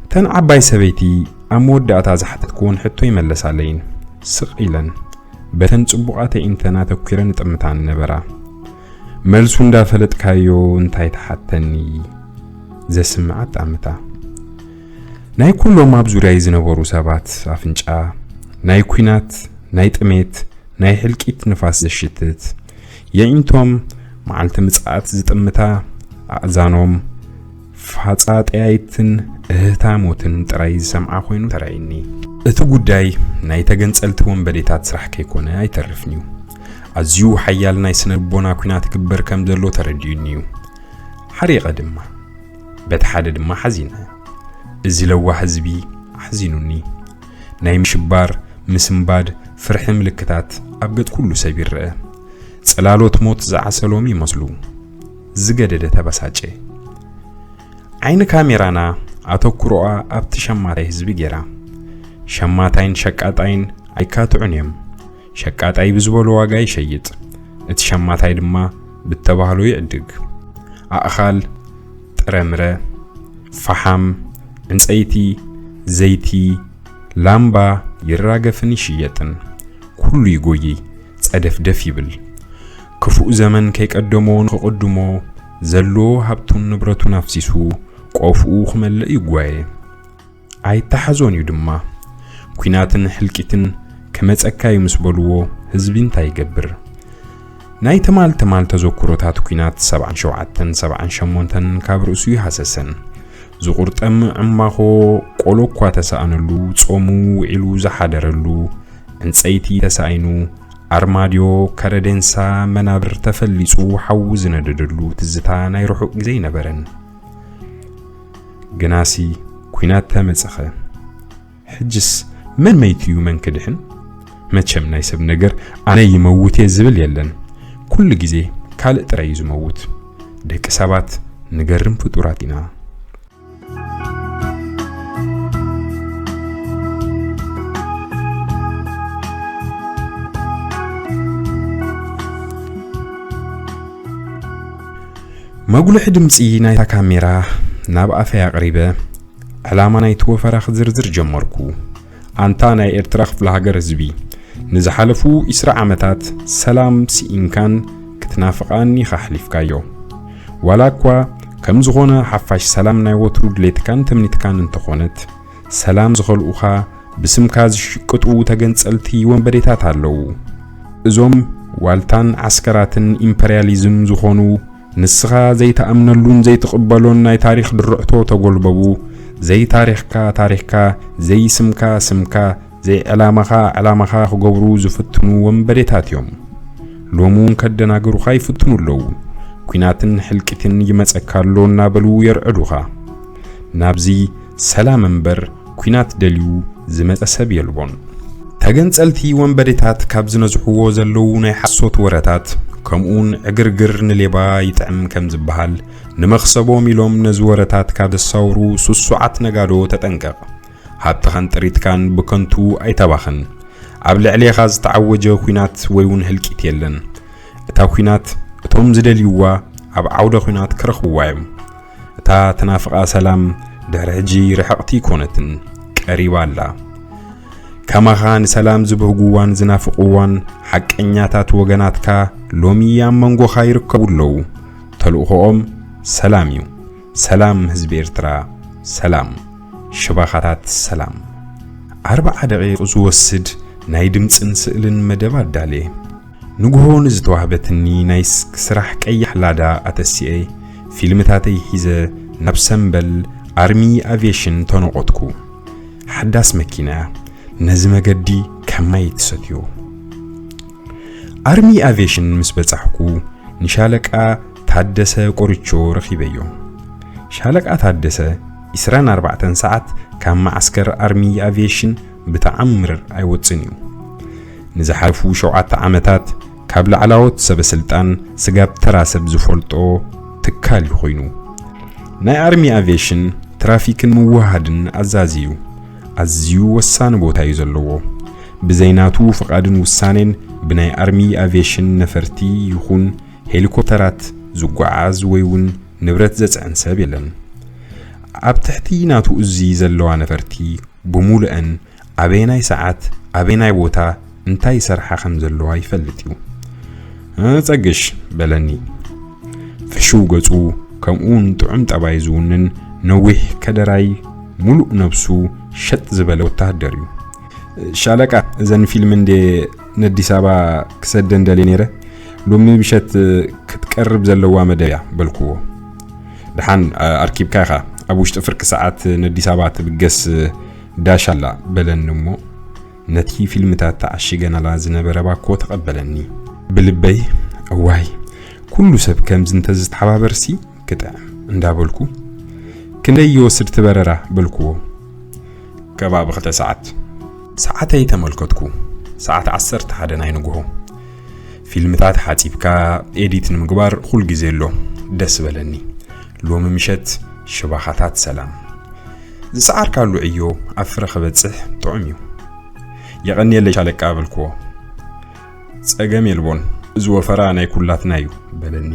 እተን ዓባይ ሰበይቲ ኣብ መወዳእታ ዝሓተትክወን ሕቶ ይመለሳለይን። ስቕ ኢለን፣ በተን ጽቡቓት ኣዒንተን ኣተኲረን ይጥምታኒ ነበራ። መልሱ እንዳፈለጥካዮ እንታይ ትሓተኒ? ዘስምዓ ኣጣምታ። ናይ ኩሎም ኣብ ዙርያይ ዝነበሩ ሰባት ኣፍንጫ፣ ናይ ኲናት፣ ናይ ጥሜት፣ ናይ ሕልቂት ንፋስ ዘሽትት፣ የዒንቶም መዓልቲ ምጽኣት ዝጥምታ፣ ኣእዛኖም ፋጻ ጠያይትን እህህታ ሞትን ጥራይ ዝሰምዓ ኮይኑ ተራእየኒ። እቲ ጉዳይ ናይ ተገንጸልቲ ወንበዴታት ስራሕ ከይኮነ ኣይተርፍን'ዩ። ኣዝዩ ሓያል ናይ ስነ ልቦና ኲናት ይግበር ከም ዘሎ ተረዲኡኒ'ዩ። ሓሪቐ ድማ። በቲ ሓደ ድማ ሓዚነ። እዚ ለዋህ ህዝቢ ኣሕዚኑኒ። ናይ ምሽባር፣ ምስንባድ፣ ፍርሒ ምልክታት ኣብ ገጽ ኩሉ ሰብ ይረአ። ጽላሎት ሞት ዝዓሰሎም ይመስሉ። ዝገደደ ተበሳጨ። ዓይኒ ካሜራና ኣተኩሮኣ ኣብቲ ሸማታይ ህዝቢ ጌራ። ሸማታይን ሸቃጣይን ኣይካትዑን እዮም። ሸቃጣይ ብዝበሎ ዋጋ ይሸይጥ፣ እቲ ሸማታይ ድማ ብተባህሎ ይዕድግ። ኣእኻል፣ ጥረምረ፣ ፈሓም፣ ዕንጸይቲ፣ ዘይቲ፣ ላምባ ይራገፍን ይሽየጥን። ኩሉ ይጎይይ፣ ጸደፍደፍ ይብል። ክፉእ ዘመን ከይቀደሞ ንኽቕድሞ፣ ዘለዎ ሃብቱን ንብረቱን ኣፍሲሱ፣ ቆፍኡ ክመልእ ይጓየ። ኣይተሓዞን እዩ ድማ። ኲናትን ሕልቂትን ክመጸካ እዩ ምስ በልዎ፣ ህዝቢ እንታይ ይገብር? ናይ ትማል ትማል ተዘክሮታት ኲናት ሰብዓን ሸውዓተን ሰብዓን ሸሞንተን ካብ ርእሱ ይሃሰሰን። ዝቑርጠም ዕማኾ ቆሎ እኳ ተሳእነሉ፣ ጾሙ ውዒሉ ዝሓደረሉ፣ ዕንጸይቲ ተሳኢኑ፣ ኣርማድዮ ከረዴንሳ መናብር ተፈሊጹ ሓዊ ዝነደደሉ ትዝታ ናይ ርሑቕ ግዜ ኣይነበረን። ግናሲ ኲናት ተመጸኸ። ሕጅስ መን መይቱ እዩ መን ክድሕን? መቸም ናይ ሰብ ነገር ኣነ ይመውት እየ ዝብል የለን። ኩሉ ግዜ ካልእ ጥራይ እዩ ዝመውት። ደቂ ሰባት ንገርም ፍጡራት ኢና። መጉልሒ ድምጺ ናይታ ካሜራ ናብ ኣፈይ ኣቕሪበ፣ ዕላማ ናይቲ ወፈራ ክዝርዝር ጀመርኩ። ኣንታ ናይ ኤርትራ ክፍለ ሃገር ህዝቢ፣ ንዝሓለፉ ዒስራ ዓመታት ሰላም ስኢንካን ክትናፍቓን ኢኻ ኣሕሊፍካዮ። ዋላ እኳ ከም ዝኾነ ሓፋሽ ሰላም ናይ ወትሩ ድሌትካን ትምኒትካን እንተኾነት፣ ሰላም ዝኸልኡኻ ብስምካ ዝሽቅጡ ተገንጸልቲ ወንበዴታት ኣለዉ። እዞም ዋልታን ዓስከራትን ኢምፐርያሊዝም ዝኾኑ፣ ንስኻ ዘይትኣምነሉን ዘይትቕበሎን ናይ ታሪኽ ድርዕቶ ተጎልበቡ፣ ዘይታሪኽካ ታሪኽካ፣ ዘይስምካ ስምካ፣ ዘይዕላማኻ ዕላማኻ ክገብሩ ዝፍትኑ ወንበዴታት እዮም። ሎሚ እውን ከደናግሩኻ ይፍትኑ ኣለዉ። ኲናትን ሕልቂትን ይመጸካ ኣሎ እናበሉ የርዕዱኻ። ናብዚ ሰላም እምበር ኲናት ደልዩ ዝመጸ ሰብ የልቦን። ተገንጸልቲ ወንበዴታት ካብ ዝነዝሕዎ ዘለዉ ናይ ሓሶት ወረታት፣ ከምኡውን ዕግርግር ንሌባ ይጥዕም ከም ዝበሃል፣ ንመኽሰቦም ኢሎም ነዚ ወረታት ካብ ዘሳውሩ ስሱዓት ነጋዶ ተጠንቀቕ። ሃብትኻን ጥሪትካን ብከንቱ ኣይተባኽን። ኣብ ልዕሌኻ ዝተዓወጀ ኲናት ወይ እውን ህልቂት የለን። እታ ኲናት እቶም ዝደልይዋ ኣብ ዓውደ ኲናት ክረኽብዋ እዮም። እታ ተናፍቓ ሰላም ድሕሪ ሕጂ ርሕቕቲ ኣይኮነትን፣ ቀሪባ ኣላ። ከማኻ ንሰላም ዝብህጉዋን ዝናፍቕዋን ሓቀኛታት ወገናትካ ሎሚ ኣብ መንጎኻ ይርከቡ ኣለዉ። ተልእኾኦም ሰላም እዩ። ሰላም ህዝቢ ኤርትራ፣ ሰላም። ሽባኻታት ሰላም። ኣርብዓ ደቂቕ ዝወስድ ናይ ድምጽን ስእልን መደብ ኣዳልየ። ንግሆ ንዝተዋህበትኒ ናይ ስ-፣ ስራሕ ቀያሕ ላዳ ኣተሲኤ፣ ፊልምታተይ ሒዘ ናብ ሰምበል ኣርሚ ኣቪየሽን ተነቖትኩ። ሓዳስ መኪና ነዚ መገዲ ከማይ ትሰትዮ። ኣርሚ ኣቪየሽን ምስ በጻሕኩ፣ ንሻለቃ ታደሰ ቆርቾ ረኺበዮ። ሻለቃ ታደሰ ዒስራን ኣርባዕተን ሰዓት ካብ መዓስከር ኣርሚ ኣቪየሽን ብተኣምር ኣይወጽን እዩ። ንዝሓለፉ ሸውዓተ ዓመታት ካብ ላዕላዎት ሰበ ስልጣን ስጋብ ተራ ሰብ ዝፈልጦ ትካል እዩ ኮይኑ። ናይ ኣርሚ ኣቪየሽን ትራፊክን ምውሃድን ኣዛዚ እዩ። ኣዝዩ ወሳኒ ቦታ እዩ ዘለዎ። ብዘይ ናቱ ፍቓድን ውሳኔን ብናይ ኣርሚ ኣቪየሽን ነፈርቲ ይኹን ሄሊኮፕተራት ዝጓዓዝ ወይ እውን ንብረት ዘጽዕን ሰብ የለን። ኣብ ትሕቲ ናቱ እዙ ዘለዋ ነፈርቲ ብሙሉአን ኣበየናይ ሰዓት፣ ኣበየናይ ቦታ፣ እንታይ ይሰርሓ ከም ዘለዋ ይፈልጥ እዩ። "እ፣ ጸግሽ?" በለኒ። ፍሽው ገጹ፣ ከምኡውን ጥዑም ጠባይ ዝውንን ነዊሕ ከደራይ፣ ሙሉእ ነብሱ ሸጥ ዝበለ ወታሃደር እዩ። "ሻለቃ፣ እዘን ፊልም እንዴ ነዲስ ኣበባ ክሰደን ደልየ ነይረ፣ ሎሚ ምሸት ክትቀርብ ዘለዋ መደብ እያ" በልክዎ። "ደሓን፣ ኣ-፣ ኣርኪብካ ኢኻ፣ ኣብ ውሽጢ ፍርቂ ሰዓት ነዲስ ኣበባ ትብገስ ዳሽ ኣላ" በለኒ እሞ፣ ነቲ ፊልምታት ተዓሺገናላ ዝነበረ ባኮ ተቐበለኒ። ብልበይ፣ "እዋይ፣ ኩሉ ሰብ ከምዚ እንተዝተሓባበርሲ ክጥዕም" እንዳበልኩ፣ "ክንደይ ይወስድ እቲ በረራ?" በልክዎ። "ከባቢ ክልተ ሰዓት።" ሰዓተይ ተመልከትኩ። ሰዓት ዓሰርተ ሓደ ናይ ንግሆ። ፊልምታት ሓጺብካ ኤዲት ንምግባር ኩል ግዜ ኣሎ። ደስ በለኒ። ሎሚ ምሸት ሽባኻታት ሰላም። ዝሰዓርካሉ ዕዮ ኣብ ፍረ ክበጽሕ ጥዑም እዩ። "የቐንየለይ ሻለቃ" በልክዎ። "ጸገም የልቦን፣ እዚ ወፈራ ናይ ኩላትና እዩ" በለኒ።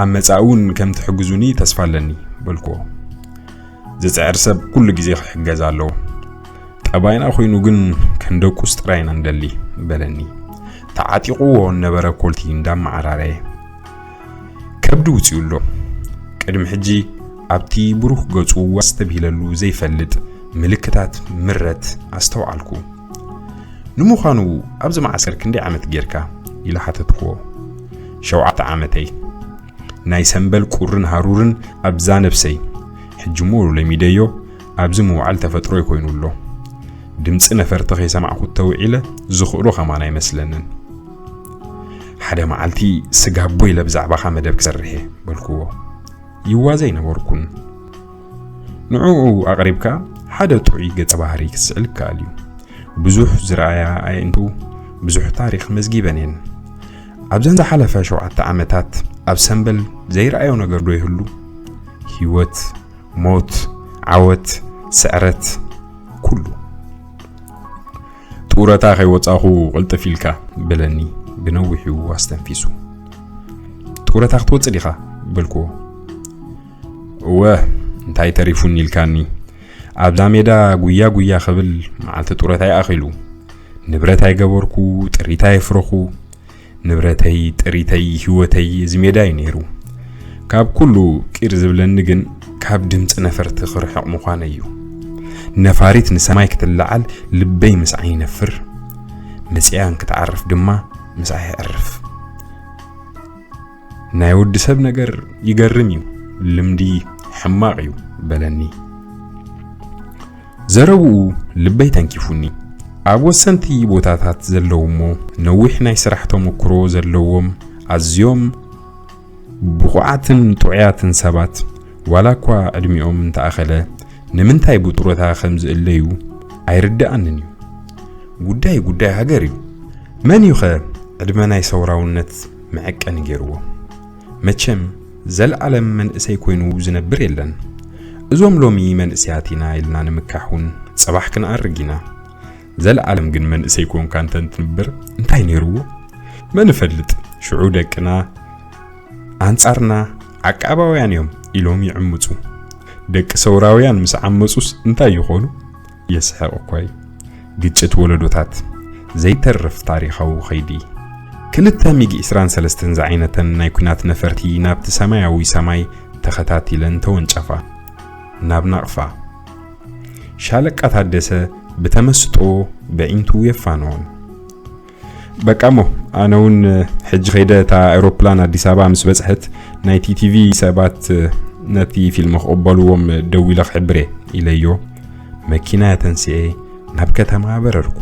"ኣብ መጻኢ እውን ከም ትሕግዙኒ ተስፋ ኣለኒ" በልክዎ። "ዝጽዕር ሰብ ኩሉ ግዜ ክሕገዝ ኣለዎ። ጠባይና ኮይኑ ግን ከንደቁስ ጥራይ ኢና ንደሊ" በለኒ። ተዓጢቕዎ ነበረ ኮልቲ እንዳመዓራረየ። ከብዲ ውጽኡ ኣሎ። ቅድሚ ሕጂ ኣብቲ ብሩህ ገጹ ዋስ ተብሂለሉ ዘይፈልጥ ምልክታት ምረት ኣስተውዓልኩ። "ንምዃኑ ኣብዚ መዓስከር ክንደይ ዓመት ጌርካ?" ኢለ ሓተትክዎ። "ሸውዓተ ዓመተይ። ናይ ሰምበል ቁርን ሃሩርን ኣብዛ ነብሰይ። ሕጂ እሞ ለሚደዮ፣ ኣብዚ ምውዓል ተፈጥሮይ ኮይኑ ኣሎ። ድምጺ ነፈርቲ ከይሰማዕኩ ተውዒለ ዝኽእሎ ከማን ኣይመስለንን። ሓደ መዓልቲ ስጋቦ ኢለ ብዛዕባኻ መደብ ክሰርሕ እየ" በልክዎ። ይዋዘ ኣይነበርኩን። ንዕኡ ኣቕሪብካ ሓደ ጥዑይ ገጸ ባህሪ ክስዕል ይከኣል እዩ። ብዙሕ ዝረኣያ ኣየንቱ፣ ብዙሕ ታሪኽ መዝጊበን እየን። ኣብዘን ዝሓለፈ ሸውዓተ ዓመታት ኣብ ሰምበል ዘይረኣዮ ነገር ዶ ይህሉ? ህይወት፣ ሞት፣ ዓወት፣ ስዕረት፣ ኩሉ። "ጡረታ ከይወጻኹ ቅልጥፍ ኢልካ" በለኒ ብነዊሑ ኣስተንፊሱ። ጡረታ ክትወጽእ ዲኻ?" በልክዎ። "እወ፣ እንታይ ተሪፉኒ ኢልካኒ? ኣብዛ ሜዳ ጉያ ጉያ ክብል መዓልቲ ጡረታይ ኣኺሉ። ንብረት ኣይገበርኩ፣ ጥሪት ኣየፍረኹ። ንብረተይ፣ ጥሪተይ፣ ህይወተይ እዚ ሜዳ እዩ ነይሩ። ካብ ኩሉ ቂር ዝብለኒ ግን ካብ ድምፂ ነፈርቲ ክርሕቕ ምዃነይ እዩ። ነፋሪት ንሰማይ ክትለዓል ልበይ ምስኣ ይነፍር፣ መፅያ እንክትዓርፍ ድማ ምስኣ የዕርፍ። ናይ ወዲ ሰብ ነገር ይገርም እዩ፣ ልምዲ ሕማቕ እዩ" በለኒ። ዘረብኡ ልበይ ተንኪፉኒ። ኣብ ወሰንቲ ቦታታት ዘለዉ እሞ ነዊሕ ናይ ስራሕ ተመክሮ ዘለዎም ኣዝዮም ብቑዓትን ጥዑያትን ሰባት፣ ዋላ እኳ ዕድሚኦም እንተኣኸለ፣ ንምንታይ ብጡረታ ከም ዝእለዩ ኣይርድኣንን እዩ። ጉዳይ ጉዳይ ሃገር እዩ። መን እዩኸ ዕድመ ናይ ሰውራውነት መዐቀኒ ገይርዎ? መቸም፣ ዘልኣለም መንእሰይ ኮይኑ ዝነብር የለን። እዞም ሎሚ መንእሰያት ኢና ኢልና ንምካሕ እውን፣ ጽባሕ ክንኣርግ ኢና። ዘልኣለም ግን መንእሰይ ኮንካ እንተ እንትንብር እንታይ ነይርዎ? መን እፈልጥ? ሽዑ ደቅና ኣንጻርና ዓቃባውያን እዮም ኢሎም ይዕምጹ። ደቂ ሰውራውያን ምስ ዓመጹስ እንታይ ይኾኑ? የስሕቕ እኳ እዩ። ግጭት ወለዶታት፣ ዘይተርፍ ታሪኻዊ ኸይዲ። ክልተ ሚግ ዕስራን ሰለስተን ዝዓይነተን ናይ ኲናት ነፈርቲ ናብቲ ሰማያዊ ሰማይ ተኸታቲለን ተወንጨፋ። ናብ ናቕፋ። ሻለቃ ታደሰ ብተመስጦ በዒንቱ የፋንዎን። "በቃ እሞ፣ ኣነ እውን ሕጂ ኸይደ እታ ኣውሮፕላን ኣዲስ ኣበባ ምስ በጽሐት፣ ናይ ቲ ቲ ቪ ሰባት ነቲ ፊልም ክቕበልዎም ደዊለ ክሕብር እየ" ኢለዮ፣ መኪናይ ኣተንሲኤ ናብ ከተማ በረርኩ።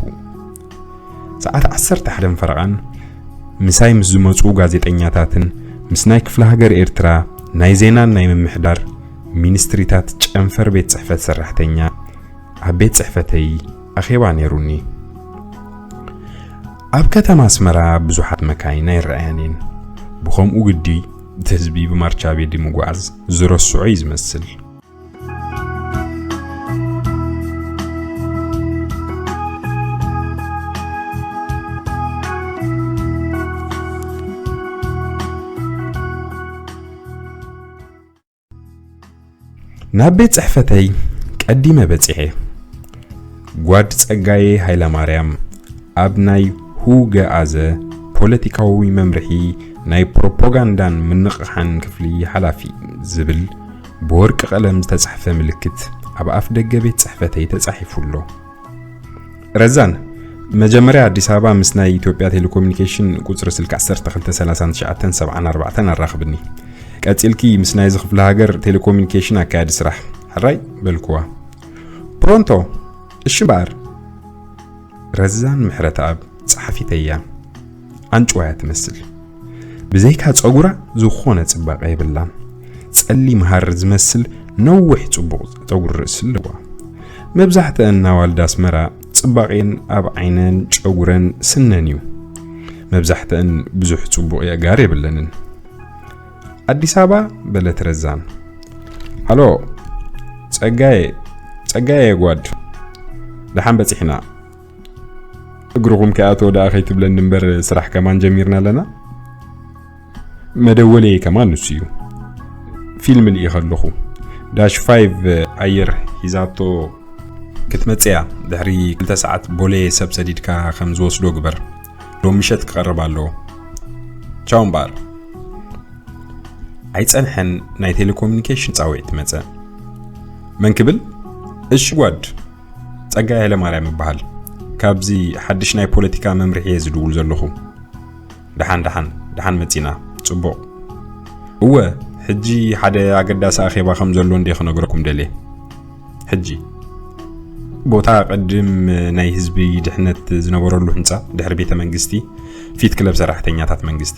ሰዓት ዓሰርተ ሓደን ፈረቓን ምሳይ ምስ ዝመጹ ጋዜጠኛታትን ምስ ናይ ክፍለ ሃገር ኤርትራ ናይ ዜናን ናይ ምምሕዳር ሚኒስትሪታት ጨንፈር ቤት ጽሕፈት ሰራሕተኛ ኣብ ቤት ጽሕፈተይ ኣኼባ ነይሩኒ። ኣብ ከተማ ኣስመራ ብዙሓት መካይን ኣይረኣያን እየን። ብኸምኡ ግዲ እቲ ህዝቢ ብማርቻ ቤዲ ምጉዓዝ ዝረስዖ እዩ ዝመስል። ናብ ቤት ጽሕፈተይ ቀዲመ በጺሐ። ጓድ ጸጋዬ ሃይለማርያም ኣብ ናይ ሁገኣዘ ፖለቲካዊ መምርሒ ናይ ፕሮፓጋንዳን ምንቕሓን ክፍሊ ሓላፊ ዝብል ብወርቂ ቀለም ዝተጻሕፈ ምልክት ኣብ ኣፍ ደገ ቤት ጽሕፈተይ ተጻሒፉ ኣሎ። ረዛን፣ መጀመርያ ኣዲስ ኣበባ ምስ ናይ ኢትዮጵያ ቴሌኮሙኒኬሽን ቁጽሪ ስልኪ ዓሰርተ ክልተ ሰላሳን ትሽዓተን ሰብዓን ኣርባዕተን ኣራኽብኒ። ቀጺልኪ ምስ ናይዚ ክፍለ ሃገር ቴሌኮሙኒኬሽን ኣካያዲ ስራሕ፣ ሕራይ? በልክዋ። ፕሮንቶ፣ እሺ እምበኣር። ረዛን ምሕረተኣብ ጸሓፊተይ እያ። ኣንጭዋ እያ ትመስል። ብዘይካ ጸጉራ ዝኾነ ጽባቐ የብላን። ጸሊም ሃር ዝመስል ነዊሕ ጽቡቕ ጸጉሪ ርእሲ ኣለዋ። መብዛሕትአን ኣዋልድ ኣስመራ ጽባቐን ኣብ ዓይነን፣ ጨጉረን፣ ስነን እዩ። መብዛሕትአን ብዙሕ ጽቡቕ የእጋር የብለንን። "ኣዲስ ኣበባ?" በለት ረዛን። "ሃሎ፣ ጸጋዬ፣ ጸጋዬ ጓድ፣ ደሓን በጺሕና። እግርኹም ከይኣተወ ደኣ ከይትብለኒ እምበር፣ ስራሕ ከማን ጀሚርና ኣለና። መደወለይ ከማን ንሱ እዩ። ፊልም ልኢኸ ኣለኹ። ዳሽ ፋይቭ ኣየር ሒዛቶ ክትመጽእ እያ። ድሕሪ ክልተ ሰዓት ቦሌ ሰብ ሰዲድካ ከም ዝወስዶ ግበር። ሎሚ ምሸት ክቐርብ ኣለዎ። ቻው እምበኣር።" ኣይጸንሐን፣ ናይ ቴሌኮሙኒኬሽን ጻውዒት መጸ። "መን ክብል?" "እሺ ጓድ፣ ጸጋይ ሃይለማርያም እበሃል። ካብዚ ሓድሽ ናይ ፖለቲካ መምርሒ እየ ዝድውል ዘለኹ።" "ደሓን፣ ደሓን፣ ደሓን መጺና። ጽቡቕ። እወ፣ ሕጂ ሓደ ኣገዳሲ ኣኼባ ከም ዘሎ እንድየ ክነግረኩም ደልየ። ሕጂ ቦታ ቅድም ናይ ህዝቢ ድሕነት ዝነበረሉ ህንጻ ድሕሪ ቤተ መንግስቲ፣ ፊት ክለብ ሰራሕተኛታት መንግስቲ።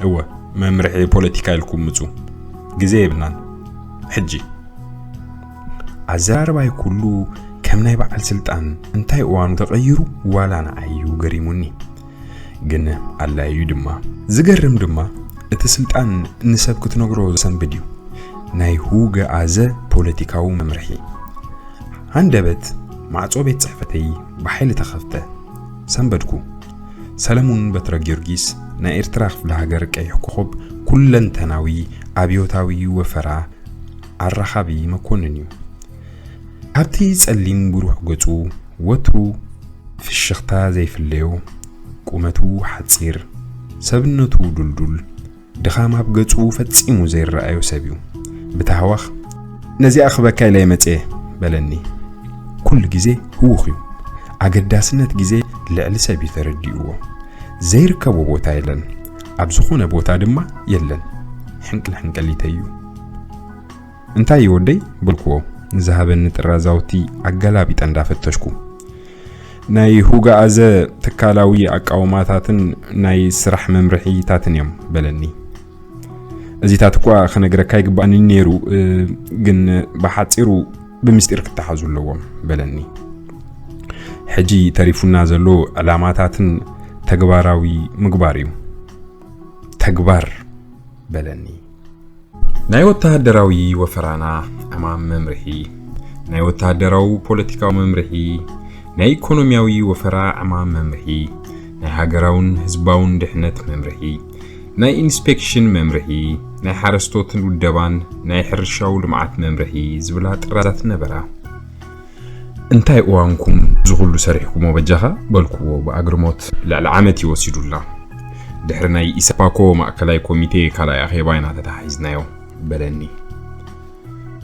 እወ፣ መምርሒ ፖለቲካ ኢልኩም ምጹ። ግዜ የብልናን። ሕጂ።" ኣዘራርባይ ኩሉ ከም ናይ በዓል ስልጣን፣ እንታይ እዋኑ ተቐይሩ ዋላ ንዓይ እዩ ገሪሙኒ። ግን ኣላዩ ድማ። ዝገርም ድማ፣ እቲ ስልጣን ንሰብ ክትነግሮ ዘሰንብድ እዩ። ናይ ሁገ ኣዘ ፖለቲካዊ መምርሒ። ሃንደበት ማዕጾ ቤት ጽሕፈተይ ብሓይሊ ተኸፍተ። ሰንበድኩ። ሰለሙን በትረ ጊዮርጊስ፣ ናይ ኤርትራ ክፍለ ሃገር ቀይሕ ኮኾብ፣ ኩለንተናዊ ኣብዮታዊ ወፈራ ኣራኻቢ መኮንን እዩ። ኣብቲ ጸሊም ብሩህ ገጹ ወትሩ ፍሽኽታ ዘይፍለዮ፣ ቁመቱ ሓጺር፣ ሰብነቱ ዱልዱል፣ ድኻም ኣብ ገጹ ፈጺሙ ዘይረኣዮ ሰብ እዩ። ብታህዋኽ፣ "ነዚኣ ክበካ ኢለ እየ መጽየ" በለኒ። ኩሉ ግዜ ህዉኽ እዩ። ኣገዳስነት ግዜ ልዕሊ ሰብ እዩ ተረዲእዎ። ዘይርከቦ ቦታ የለን። ኣብ ዝኾነ ቦታ ድማ የለን። ሕንቅል ሕንቅሊተይ እዩ። "እንታይ እዩ ወደይ?" በልኩዎ፣ ንዝሃበኒ ጥራዛውቲ ኣገላቢጠ እንዳፈተሽኩ። "ናይ ሁጋኣዘ ትካላዊ ኣቃውማታትን ናይ ስራሕ መምርሒታትን እዮም" በለኒ። "እዚታት እኳ ክነግረካ ይግባእኒ ነይሩ፣ እ፣ ግን ብሓጺሩ ብምስጢር ክተሓዙ ኣለዎም" በለኒ። "ሕጂ ተሪፉና ዘሎ ዕላማታትን ተግባራዊ ምግባር እዩ። ተግባር" በለኒ። ናይ ወተሃደራዊ ወፈራና ዕማም መምርሒ፣ ናይ ወተሃደራዊ ፖለቲካዊ መምርሒ፣ ናይ ኢኮኖሚያዊ ወፈራ ዕማም መምርሒ፣ ናይ ሃገራውን ህዝባውን ድሕነት መምርሒ፣ ናይ ኢንስፔክሽን መምርሒ፣ ናይ ሓረስቶትን ውደባን ናይ ሕርሻዊ ልምዓት መምርሒ ዝብላ ጥራዛት ነበራ። "እንታይ እዋንኩም እዚ ኩሉ ሰሪሕኩሞ በጃኻ?" በልኩዎ ብኣግርሞት። "ልዕሊ ዓመት እዩ ወሲዱልና። ድሕሪ ናይ ኢሰፓኮ ማእከላይ ኮሚቴ ካልኣይ ኣኼባ ኢና ተተሓሒዝናዮ" በለኒ።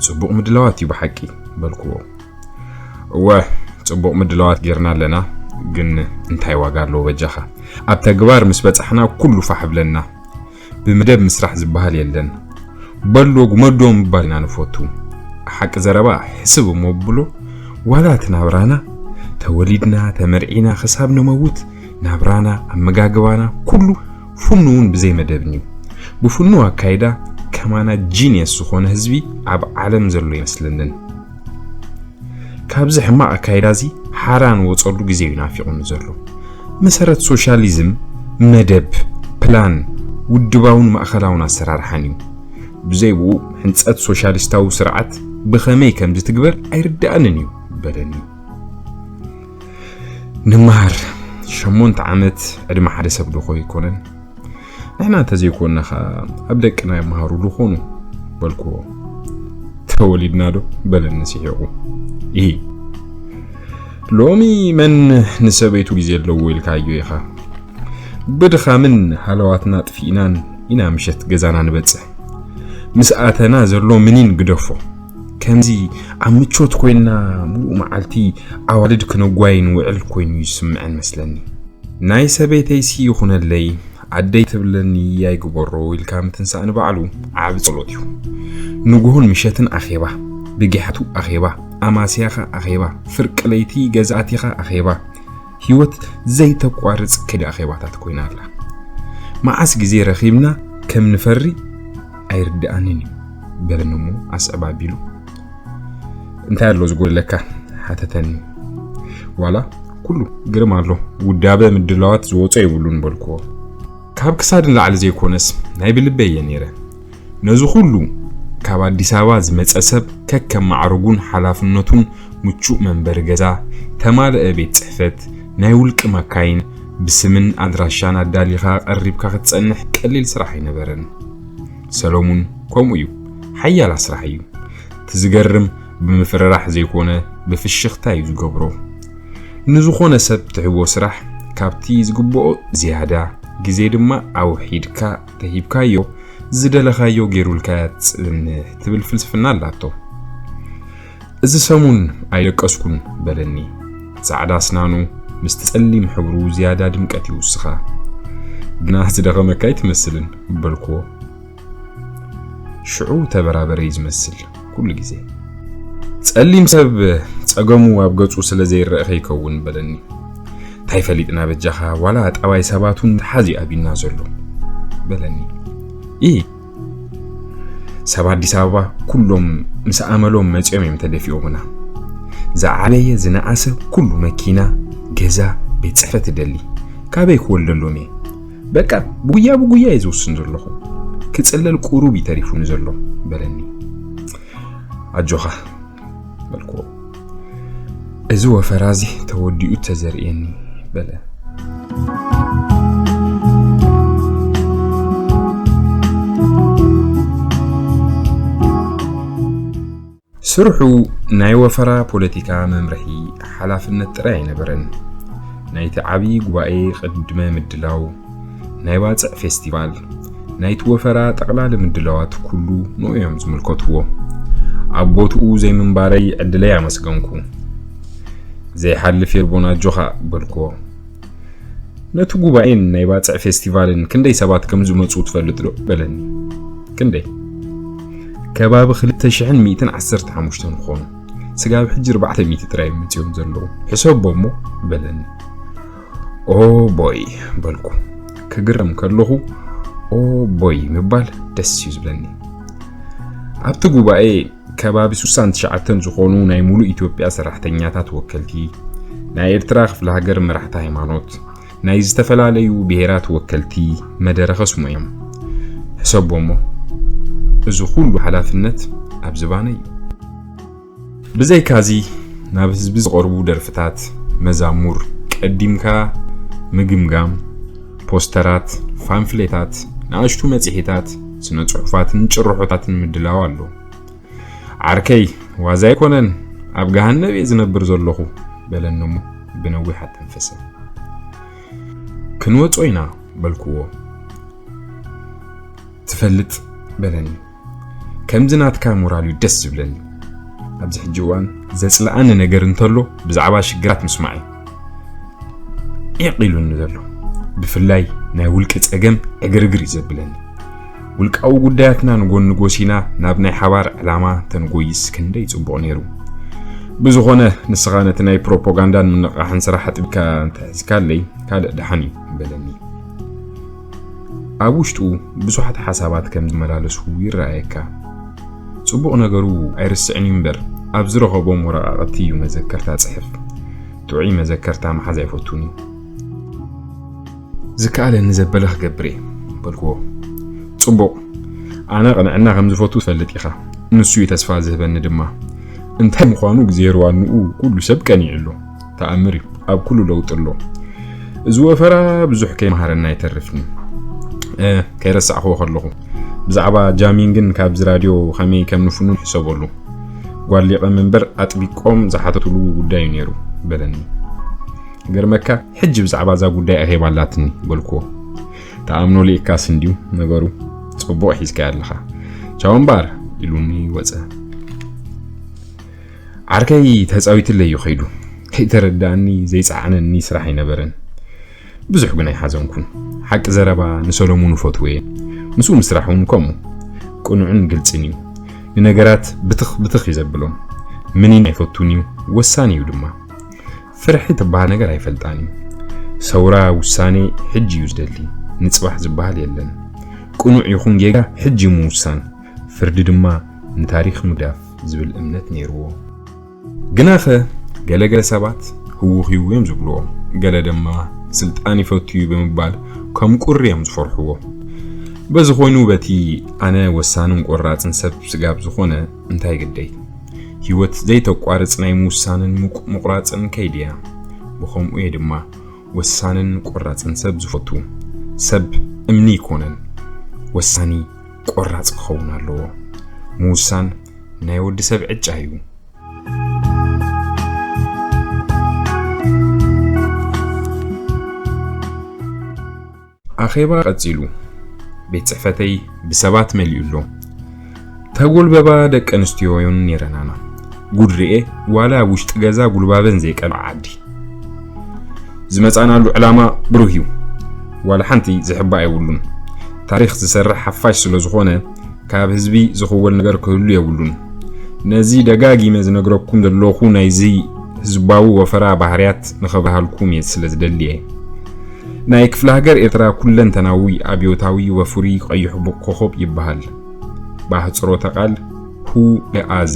"ጽቡቕ ምድላዋት እዩ ብሓቂ" በልኩዎ። "እወ፣ ጽቡቕ ምድላዋት ጌርና ኣለና፣ ግን እንታይ ዋጋ ኣለዎ በጃኻ? ኣብ ተግባር ምስ በጻሕና ኩሉ ፋሕ ብለና። ብመደብ ምስራሕ ዝበሃል የለን። በሎ ጉመዶ ምባል ኢና ንፈቱ። ሓቂ ዘረባ ሕስብ እሞ ብሎ፣ ዋላ እቲ ናብራና፣ ተወሊድና፣ ተመርዒና፣ ክሳብ ንመውት፣ ናብራና፣ ኣመጋግባና፣ ኩሉ ፍኑውን ብዘይ መደብን እዩ። ብፍኑው ኣካይዳ ከማና ጂንየስ ዝኾነ ህዝቢ ኣብ ዓለም ዘሎ ይመስለንን። ካብዚ ሕማቕ ኣካይዳ እዚ ሓራ ንወጸሉ ግዜ እዩ ናፊቑኒ ዘሎ። መሰረት ሶሻሊዝም መደብ፣ ፕላን፣ ውድባውን ማእኸላውን ኣሰራርሓን እዩ። ብዘይ ብኡ ህንጸት ሶሻሊስታዊ ስርዓት ብኸመይ ከም ዝትግበር ኣይርድኣንን እዩ" በለኒ። "ንምሃር፣ ሸሞንተ ዓመት ዕድመ ሓደ ሰብ ዶ ኣይኮነን? ንሕና እንተዘይኮንና ኸኣ ኣብ ደቅና ይመሃሩ ዝኾኑ" በልክዎ። "ተወሊድና ዶ?" በለኒ ስሒቑ። "ኢሂ፣ ሎሚ መን ንሰበይቱ ግዜ ኣለዎ ኢልካዮ ኢኻ? ብድኻምን ሃለዋትና ጥፊእናን ኢና ምሸት ገዛና ንበጽሕ። ምስ ኣተና ዘሎ ምኒን ግደፎ። ከምዚ ኣብ ምቾት ኮይንና ምሉእ መዓልቲ ኣዋልድ ክነጓይ ንውዕል ኮይኑ ይስምዐን መስለኒ። ናይ ሰበይተይሲ ይኹነለይ፣ ኣደይ ትብለኒ ኣይግበሮ ኢልካ ምትንሳእ ንባዕሉ ዓቢ ጸሎት እዩ። ንግሆን ምሸትን ኣኼባ፣ ብጊሓቱ ኣኼባ፣ ኣማስያኻ ኣኼባ፣ ፍርቂ ለይቲ ገዛእቲኻ ኣኼባ። ህይወት ዘይተቋርጽ ከይዲ ኣኼባታት ኮይና ኣላ። መዓስ ግዜ ረኺብና ከም ንፈሪ ኣይርድኣንን እዩ" በለኒ እሞ ኣስዕብ ኣቢሉ። "እንታይ ኣሎ ዝጎደለካ?" ሓተተኒ። "ዋላ ኩሉ ግርም ኣሎ፣ ውዳበ ምድላዋት ዝወጾ የብሉን" በልክዎ። ካብ ክሳድ ንላዕሊ ዘይኮነስ ናይ ብልበይ እየ ነይረ። ነዚ ኩሉ ካብ ኣዲስ ኣበባ ዝመጸ ሰብ ከከም ማዕርጉን ሓላፍነቱን ምቹእ መንበሪ ገዛ፣ ተማልአ ቤት ጽሕፈት፣ ናይ ውልቂ መካይን፣ ብስምን ኣድራሻን ኣዳሊኻ ቀሪብካ ክትጸንሕ ቀሊል ስራሕ ኣይነበረን። ሰለሙን ከምኡ እዩ፣ ሓያል ኣስራሒ እዩ። እቲ ዝገርም ብምፍርራሕ ዘይኮነ ብፍሽኽታ እዩ ዝገብሮ። ንዝኾነ ሰብ ትህቦ ስራሕ ካብቲ ዝግብኦ ዝያዳ ግዜ ድማ ኣውሒድካ ተሂብካዮ ዝደለኻዮ ገይሩልካ ትጽንሕ ትብል ፍልስፍና ኣላቶ። "እዚ ሰሙን ኣይደቀስኩን" በለኒ። ጻዕዳ ኣስናኑ ምስቲ ጸሊም ሕብሩ ዝያዳ ድምቀት ይውስኻ። "ግና ዝደኸመካ ኣይትመስልን" በልክዎ። ሽዑ ተበራበረ እዩ ዝመስል ኩሉ ግዜ። "ጸሊም ሰብ ጸገሙ ኣብ ገጹ ስለ ዘይረአ ከይከውን" በለኒ። "እንታይ ፈሊጥና በጃኻ፣ ዋላ ጠባይ ሰባቱን ተሓዚ ኣቢና ዘሎ" በለኒ። "ኢሂ፣ ሰብ ኣዲስ ኣበባ ኩሎም ምስ ኣመሎም መጺኦም እዮም ተደፊኦምና። ዝዓበየ ዝነኣሰ ኩሉ መኪና፣ ገዛ፣ ቤት ጽሕፈት ይደሊ። ካበይ ክወልደሎም እየ? በቃ ብጉያ ብጉያ እየ ዝውስን ዘለኹ። ክጽለል ቁሩብ እዩ ተሪፉኒ ዘሎ" በለኒ። "ኣጆኻ" በልክዎ። "እዚ ወፈራ እዚ ተወዲኡ ተዘርእየኒ" በለ። ስርሑ ናይ ወፈራ ፖለቲካ መምርሒ ሓላፍነት ጥራይ ኣይነበረን። ናይቲ ዓብዪ ጉባኤ ቅድመ ምድላው፣ ናይ ባጽዕ ፌስቲቫል፣ ናይቲ ወፈራ ጠቕላሊ ምድላዋት ኩሉ ንኡ እዮም ዝምልከትዎ። ኣብ ቦትኡ ዘይምንባረይ ዕድለይ ኣመስገንኩ። ዘይሓልፍ የልቦን ኣጆኻ በልክዎ። ነቲ ጉባኤን ናይ ባጽዕ ፌስቲቫልን ክንደይ ሰባት ከም ዝመጹ ትፈልጥ ዶ? በለኒ። ክንደይ? ከባቢ ክልተ ሽሕን ሚእትን ዓሰርተ ሓሙሽተን ክኾኑ። ስጋብ ሕጂ ኣርባዕተ ሚእቲ ጥራይ እዮም መጺኦም ዘለዉ። ሕሰቦ እሞ በለኒ። ኦ ቦይ በልኩ። ክግረም ከለኹ ኦ ቦይ ምባል ደስ እዩ ዝብለኒ። ኣብቲ ጉባኤ ከባቢ ስሳን ትሽዓተን ዝኾኑ ናይ ሙሉእ ኢትዮጵያ ሰራሕተኛታት ወከልቲ፣ ናይ ኤርትራ ክፍለ ሃገር መራሕቲ ሃይማኖት፣ ናይ ዝተፈላለዩ ብሄራት ወከልቲ መደረ ከስሙ እዮም። ሕሰቦ እሞ፣ እዚ ኩሉ ሓላፍነት ኣብ ዝባነይ እዩ። ብዘይካዚ፣ ናብ ህዝቢ ዝቐርቡ ደርፍታት፣ መዛሙር፣ ቀዲምካ ምግምጋም፣ ፖስተራት፣ ፋምፍሌታት፣ ንኣሽቱ መጽሔታት፣ ስነ ጽሑፋትን ጭርሖታትን ምድላው ኣሎ። ዓርከይ፣ ዋዛ ኣይኮነን፣ ኣብ ገሃነብ እየ ዝነብር ዘለኹ፣ በለኒ እሞ ብነዊሕ ኣተንፈሰ። ክንወጾ ኢና፣ በልክዎ። ትፈልጥ፣ በለኒ። ከምዚ ናትካ ሞራል እዩ ደስ ዝብለኒ። ኣብዚ ሕጂ እዋን ዘጽልኣኒ ነገር እንተሎ ብዛዕባ ሽግራት ምስማዕ እዩ ዒቕ ኢሉኒ ዘሎ። ብፍላይ ናይ ውልቂ ጸገም ዕግርግር እዩ ዘብለኒ። ውልቃዊ ጉዳያትና ንጎኒ ጎሲና ናብ ናይ ሓባር ዕላማ ተንጎይስ ክንደይ ጽቡቕ ነይሩ። ብዝኾነ ንስኻ ነቲ ናይ ፕሮፓጋንዳን ምንቕቓሕን ስራሕ ኣጥቢካ እንተሒዝካለይ ካልእ ደሓን እዩ በለኒ። ኣብ ውሽጡ ብዙሓት ሓሳባት ከም ዝመላለሱ ይረኣየካ። ጽቡቕ ነገሩ ኣይርስዕን እዩ እምበር፣ ኣብ ዝረኸቦም ወረቓቕቲ እዩ መዘከርታ ጽሕፍ። ጥዑይ መዘከርታ ምሓዝ ኣይፈቱን እዩ። ዝከኣለኒ ዘበለ ክገብር እየ በልክዎ። ጽቡቕ፣ ኣነ ቅንዕና ከም ዝፈቱ ትፈልጥ ኢኻ። ንሱ እዩ ተስፋ ዝህበኒ ድማ። እንታይ ምዃኑ ግዜ ርዋንኡ ኩሉ ሰብ ቀኒዑ ኣሎ። ተኣምር እዩ፣ ኣብ ኩሉ ለውጢ ኣሎ። እዚ ወፈራ ብዙሕ ከይመሃረና ኣይተርፍን እዩ። እ፣ ከይረሳዕኽዎ ከለኹ፣ ብዛዕባ ጃሚንግን ካብዚ ራድዮ ከመይ ከም ንፍኑን ሕሰበሉ። ጓል ሊቀ መንበር ኣጥቢቆም ዝሓተትሉ ጉዳይ እዩ ነይሩ በለኒ። ገርመካ፣ ሕጂ ብዛዕባ እዛ ጉዳይ ኣኼባ ኣላትኒ በልክዎ። ተኣምኖ ልኢካስ እንድዩ ነገሩ። ጽቡቕ ሒዝካያ ኣለኻ። ቻው እምበኣር ኢሉኒ ወጸ። ዓርከይ ተጻዊትለይ እዩ ከይዱ። ከይተረዳእኒ ዘይጸዓነኒ ስራሕ ኣይነበረን። ብዙሕ ግን ኣይሓዘንኩን። ሓቂ ዘረባ ንሰሎሙን እፈትዎ እየ። ምስኡ ምስራሕ እውን ከምኡ። ቅኑዕን ግልጽን እዩ። ንነገራት ብትኽ ብትኽ እዩ ዘብሎም። ምኒን ኣይፈቱን እዩ፣ ወሳኒ እዩ ድማ። ፍርሒ ትበሃል ነገር ኣይፈልጣን እዩ። ሰውራ ውሳኔ ሕጂ እዩ ዝደሊ። ንጽባሕ ዝበሃል የለን። ቅኑዕ ይኹን ጌጋ ሕጂ ምውሳን፣ ፍርዲ ድማ ንታሪኽ ምግዳፍ ዝብል እምነት ነይርዎ። ግናኸ ገለገለ ሰባት ህዉኽ እዩ እዮም ዝብልዎ። ገለ ድማ ስልጣን ይፈቱ እዩ ብምባል ከም ቁሪ እዮም ዝፈርሕዎ። በዚ ኮይኑ በቲ ኣነ ወሳንን ቆራጽን ሰብ ስጋብ ዝኾነ እንታይ ግደይ? ህይወት ዘይተቋርጽ ናይ ምውሳንን ምቁ-፣ ምቑራጽን ከይዲ እያ። ብኸምኡ እየ ድማ ወሳንን ቆራጽን ሰብ ዝፈቱ። ሰብ እምኒ ይኮነን፣ ወሳኒ ቆራጽ ክኸውን ኣለዎ። ምውሳን ናይ ወዲ ሰብ ዕጫ እዩ። ኣኼባ ቀጺሉ። ቤት ጽሕፈተይ ብሰባት መሊኡ ኣሎ። ተጎልበባ ደቂ ኣንስትዮ እዮን ነይረናና። ጉድ ርኤ፣ ዋላ ኣብ ውሽጢ ገዛ ጉልባበን ዘይቀልዓ ዓዲ። ዝመጻናሉ ዕላማ ብሩህ እዩ። ዋላ ሓንቲ ዝሕባእ የብሉን። ታሪኽ ዝሰርሕ ሓፋሽ ስለ ዝኾነ፣ ካብ ህዝቢ ዝኽወል ነገር ክህሉ የብሉን። ነዚ ደጋጊመ ዝነግረኩም ዘለኹ ናይዚ ህዝባዊ ወፈራ ባህርያት ንኸብርሃልኩም እየ ስለ ዝደሊ እየ። ናይ ክፍለ ሃገር ኤርትራ ኩለንተናዊ ኣብዮታዊ ወፍሪ ቀይሕ ኮኾብ ይበሃል። ብኣህጽሮተ ቃል ሁ ለኣዘ።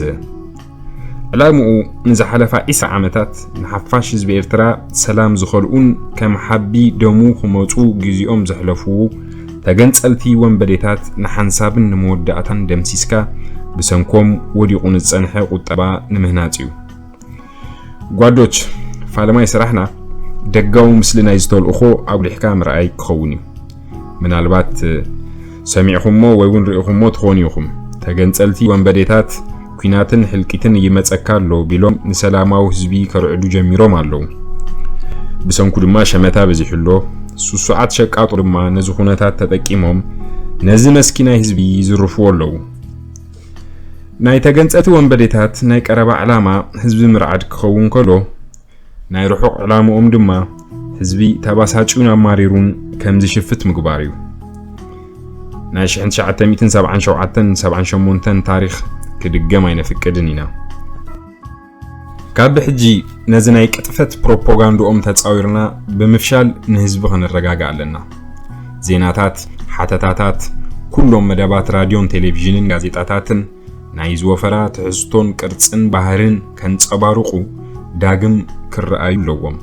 ዕላምኡ ንዝሓለፋ ዒስራ ዓመታት ንሓፋሽ ህዝቢ ኤርትራ ሰላም ዝኸልኡን ከም ሓቢ ደሙ ክመጹ ግዜኦም ዘሕለፉ ተገንጸልቲ ወንበዴታት ንሓንሳብን ንመወዳእታን ደምሲስካ ብሰንኮም ወዲቑ ንዝጸንሐ ቁጠባ ንምህናጽ እዩ። ጓዶች፣ ፋለማይ ስራሕና ደጋዊ ምስሊ ናይ ዝተልእኾ ኣጉሊሕካ ምርኣይ ክኸውን እዩ። ምናልባት ሰሚዕኹሞ ወይ እውን ርኢኹሞ ትኾኑ ኢኹም። ተገንጸልቲ ወንበዴታት ኲናትን ሕልቂትን ይመጸካ ኣሎ ቢሎም ንሰላማዊ ህዝቢ ከርዕዱ ጀሚሮም ኣለዉ። ብሰንኩ ድማ ሸመታ በዚሑ ኣሎ። ስሱዓት ሸቃጦ ድማ ነዚ ኩነታት ተጠቂሞም ነዚ መስኪናይ ህዝቢ ይዝርፍዎ ኣለዉ። ናይ ተገንጸቲ ወንበዴታት ናይ ቀረባ ዕላማ ህዝቢ ምርዓድ ክኸውን ከሎ፣ ናይ ርሑቕ ዕላምኦም ድማ ህዝቢ ተባሳጭዩን ኣማሪሩን ከም ዝሽፍት ምግባር እዩ። ናይ ሽሕን ትሽዓተ ሚእትን ሰብዓን ሸውዓተን ሰብዓን ሸሞንተን ታሪኽ ክድገም ኣይነፍቅድን ኢና። ካብ ብሕጂ ነዚ ናይ ቅጥፈት ፕሮፓጋንድኦም ተጻዊርና ብምፍሻል ንህዝቢ ከነረጋግእ ኣለና። ዜናታት፣ ሓተታታት፣ ኩሎም መደባት ራድዮን ቴሌቪዥንን ጋዜጣታትን ናይ ዝወፈራ ትሕዝቶን ቅርጽን ባህርን ከንጸባርቑ ዳግም ክረኣዩ ኣለዎም።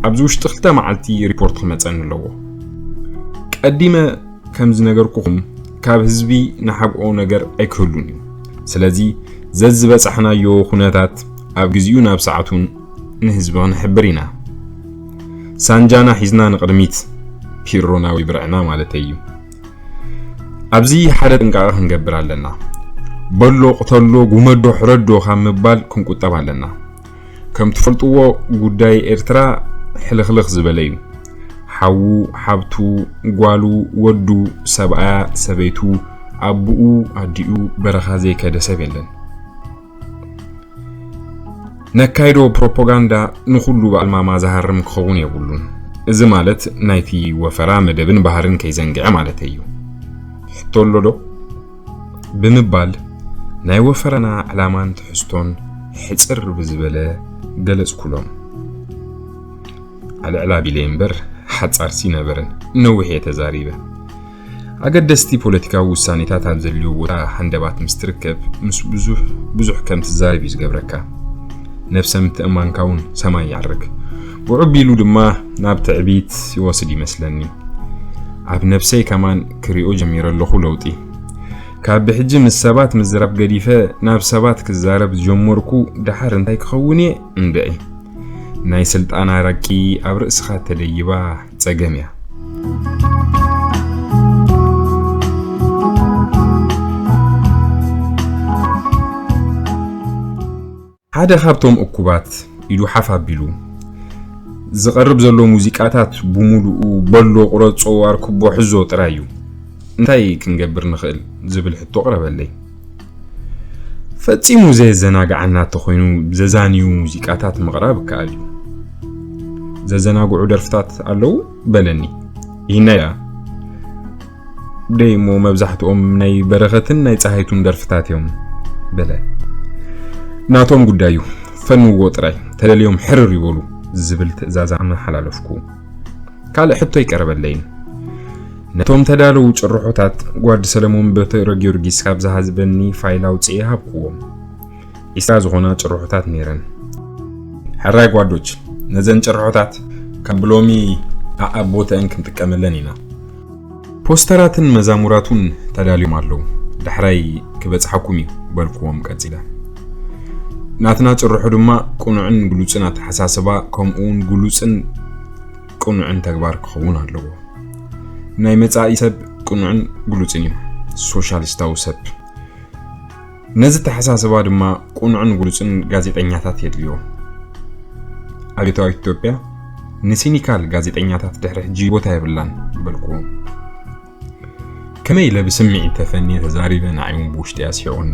ኣብዚ ውሽጢ ክልተ መዓልቲ ሪፖርት ክመጸኒ ኣለዎ። ቀዲመ ከም ዝነገርኩኹም ካብ ህዝቢ ንሓብኦ ነገር ኣይክህሉን እዩ። ስለዚ ዘዝበጻሕናዮ ኩነታት ኣብ ግዚኡ ናብ ሰዓቱን ንህዝቢ ክንሕብር ኢና። ሳንጃና ሒዝና ንቕድሚት፣ ፒሮና ወይ ብርዕና ማለተይ እዩ። ኣብዚ ሓደ ጥንቃቐ ክንገብር ኣለና። በሎ፣ ቅተሎ፣ ጉመዶ፣ ሕረዶ ካብ ምባል ክንቁጠብ ኣለና። ከም ትፈልጥዎ ጉዳይ ኤርትራ ሕልኽልኽ ዝበለ እዩ። ሓዉ፣ ሓብቱ፣ ጓሉ፣ ወዱ፣ ሰብኣያ፣ ሰበይቱ፣ ኣቡኡ፣ ኣዲኡ በረኻ ዘይከደ ሰብ የለን። ነካይዶ ፕሮፓጋንዳ ንኹሉ ብኣልማማ ዝሃርም ክኸውን የብሉን። እዚ ማለት ናይቲ ወፈራ መደብን ባህርን ከይዘንግዐ ማለተይ እዩ። ሕቶ ኣሎ ዶ? ብምባል ናይ ወፈራና ዕላማን ትሕዝቶን ሕጽር ብዝበለ ገለጽኩሎም። ኣልዕል ኣቢለ እምበር ሓጻርሲ ነበረን። ነዊሕ እየ ተዛሪበ። ኣገደስቲ ፖለቲካዊ ውሳኔታት ኣብ ዘልዮ ቦታ ሃንደባት ምስ ትርከብ፣ ምስ ብዙሕ፣ ብዙሕ ከም ትዛረብ እዩ ዝገብረካ። ነብሰ ምትእማንካ እውን ሰማይ ይዓርግ። ውዕቢሉ ድማ ናብ ትዕቢት ይወስድ ይመስለኒ። ኣብ ነብሰይ ከማን ክሪኦ ጀሚረ ኣለኹ ለውጢ። ካብ ብሕጂ ምስ ሰባት ምዝራብ ገዲፈ ናብ ሰባት ክዛረብ ዝጀመርኩ ደሓር እንታይ ክኸውን እየ እንድዒ። ናይ ስልጣን ኣረቂ ኣብ ርእስኻ ተደይባ ጸገም እያ። ሓደ ካብቶም እኩባት ኢዱ ሓፍ ኣቢሉ፣ ዝቐርብ ዘሎ ሙዚቃታት ብሙሉኡ በሎ፣ ቁረጾ፣ ኣርክቦ፣ ሕዞ ጥራይ እዩ። እንታይ ክንገብር ንኽእል ዝብል ሕቶ ቀረበለይ። ፈጺሙ ዘየዘናግዓና እንተኾይኑ፣ ዘዛንዩ ሙዚቃታት ምቕራብ ይከኣል እዩ። ዘዘናግዑ ደርፍታት ኣለዉ በለኒ። ይህናይ ደኣ ደይ እሞ መብዛሕትኦም ናይ በረኸትን ናይ ጸሃይቱን ደርፍታት እዮም በለ። ናቶም ጉዳይ እዩ፣ ፈንዎ ጥራይ፣ ተደልዮም ሕርር ይበሉ ዝብል ትእዛዝ ኣመሓላለፍኩ። ካልእ ሕቶ ኣይቀረበለይን። ነቶም ተዳለዉ ጭርሖታት ጓድ ሰለሞን በትረ ጊዮርጊስ ካብ ዝሃዝበኒ ፋይል ኣውጽኤ ሃብክዎም። ዒስራ ዝኾና ጭርሖታት ነይረን። ሕራይ ጓዶች፣ ነዘን ጭርሖታት ካብ ብሎሚ ኣኣብ ቦተአን ክንጥቀመለን ኢና። ፖስተራትን መዛሙራቱን ተዳልዮም ኣለዉ። ዳሕራይ ክበጽሓኩም እዩ በልክዎም ቀጺለ። ናትና ጭርሖ ድማ ቅኑዕን ግሉጽን ኣተሓሳስባ፣ ከምኡውን ግሉጽን ቅኑዕን ተግባር ክኸውን ኣለዎ። ናይ መጻኢ ሰብ ቅኑዕን ግሉጽን እዩ። ሶሻሊስታዊ ሰብ። ነዚ ተሓሳስባ ድማ ቅኑዕን ግሉጽን ጋዜጠኛታት የድልዮ። ኣብዮታዊት ኢትዮጵያ ንሲኒካል ጋዜጠኛታት ድሕሪ ሕጂ ቦታ የብላን በልክዎም። ከመይ ኢለ ብስምዒት ተፈንየ ተዛሪበ፣ ንዓይ እውን ብውሽጢ ኣስሒቑኒ።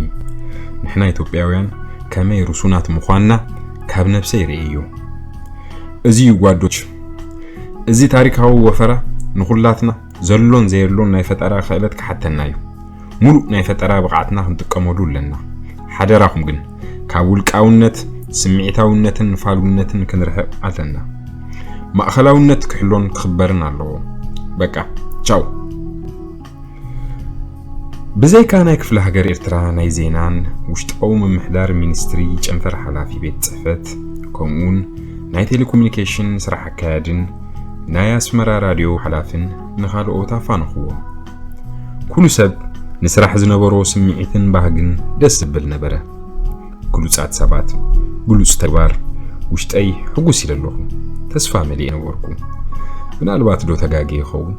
ንሕና ኢትዮጵያውያን ከመይ ርሱናት ምዃንና ካብ ነብሰይ ርእየዮ። እዚ እዩ ጓዶች፣ እዚ ታሪካዊ ወፈራ ንኹላትና ዘሎን ዘየሎን ናይ ፈጠራ ክእለት ክሓተና እዩ። ሙሉእ ናይ ፈጠራ ብቕዓትና ክንጥቀመሉ ኣለና። ሓደራኹም ግን ካብ ውልቃውነት፣ ስምዒታውነትን ፋሉነትን ክንርሕቕ ኣለና። ማእኸላውነት ክሕሎን ክኽበርን ኣለዎ። በቃ ቻው። ብዘይካ ናይ ክፍለ ሃገር ኤርትራ ናይ ዜናን ውሽጣዊ ምምሕዳር ሚኒስትሪ ጨንፈር ሓላፊ ቤት ጽሕፈት፣ ከምኡውን ናይ ቴሌኮሙኒኬሽን ስራሕ ኣካያድን ናይ ኣስመራ ራድዮ ሓላፍን ንኻልኦት ኣፋንኹዎ። ኩሉ ሰብ ንስራሕ ዝነበሮ ስምዒትን ባህግን ደስ ዝብል ነበረ። ግሉጻት ሰባት፣ ግሉጽ ተግባር፣ ውሽጠይ ሕጉስ ኢለ ኣለኹ። ተስፋ መሊኤ ነበርኩ። ምናልባት ዶ ተጋግየ ይኸውን?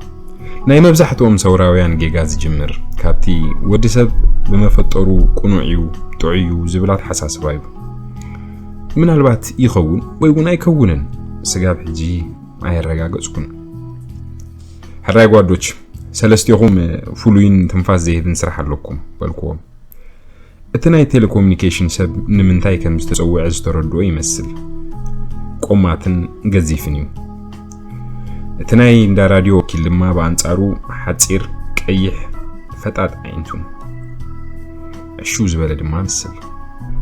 ናይ መብዛሕትኦም ሰውራውያን ጌጋ ዝጅምር ካብቲ ወዲ ሰብ ብመፈጠሩ ቅኑዕ እዩ፣ ጥዑይ እዩ ዝብል ኣተሓሳስባ እዩ። ምናልባት ይኸውን ወይ እውን ኣይከውንን፣ ስጋብ ሕጂ ኣየረጋገጽኩን። ሕራይ ጓዶች፣ ሰለስቴኹም ፍሉይን ትንፋስ ዘይህብን ስራሕ ኣለኩም በልኩዎም። እቲ ናይ ቴሌኮሙኒኬሽን ሰብ ንምንታይ ከም ዝተጸውዐ ዝተረድኦ ይመስል። ቆማትን ገዚፍን እዩ። እቲ ናይ እንዳ ራድዮ ወኪል ድማ ብኣንጻሩ ሓጺር፣ ቀይሕ፣ ፈጣጥ ኣዒንቱ። ዕሽው ዝበለ ድማ ምስል።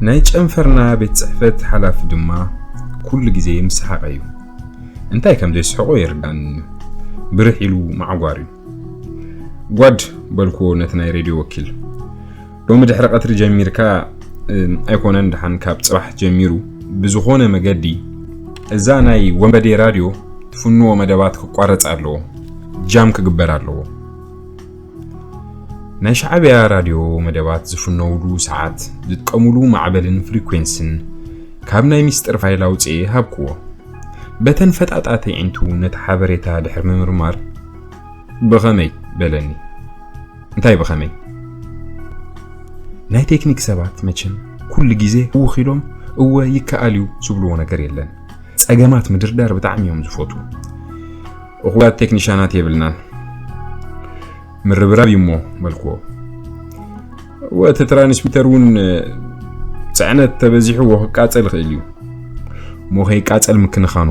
ናይ ጨንፈርና ቤት ጽሕፈት ሓላፊ ድማ ኩሉ ግዜ ምስ ሰሓቐ እዩ። እንታይ ከም ዘስሕቖ የርዳእኒ። ብርሕ ኢሉ ማዕጓር እዩ። ጓድ በልኩዎ ነቲ ናይ ሬድዮ ወኪል። ሎሚ ድሕሪ ቀትሪ ጀሚርካ፣ እም፣ ኣይኮነን ደሓን ካብ ጽባሕ ጀሚሩ ብዝኾነ መገዲ እዛ ናይ ወንበዴ ራድዮ ትፍንዎ መደባት ክቋረጽ ኣለዎ። ጃም ክግበር ኣለዎ። ናይ ሻዕብያ ራድዮ መደባት ዝፍነውሉ ሰዓት ዝጥቀሙሉ ማዕበልን ፍሪኩዌንስን ካብ ናይ ሚስጥር ፋይል ኣውጽኤ ሃብክዎ። በተን ፈጣጣት ኣዒንቱ ነቲ ሓበሬታ ድሕሪ ምምርማር፣ "ብኸመይ?" በለኒ። "እንታይ ብኸመይ?" ናይ ቴክኒክ ሰባት መቸም ኩሉ ግዜ ህውኽ ኢሎም "እወ ይከኣል እዩ" ዝብልዎ ነገር የለን። ጸገማት ምድርዳር ብጣዕሚ እዮም ዝፈትዉ። "እኹላት ቴክኒሻናት የብልናን፣ ምርብራብ እዩ እሞ" በልክዎ። "እወ እቲ ትራንስሚተር እውን ጽዕነት ተበዚሕዎ ክቃጸል ይኽእል እዩ" እሞ ከይቃጸል ምክንኻኑ።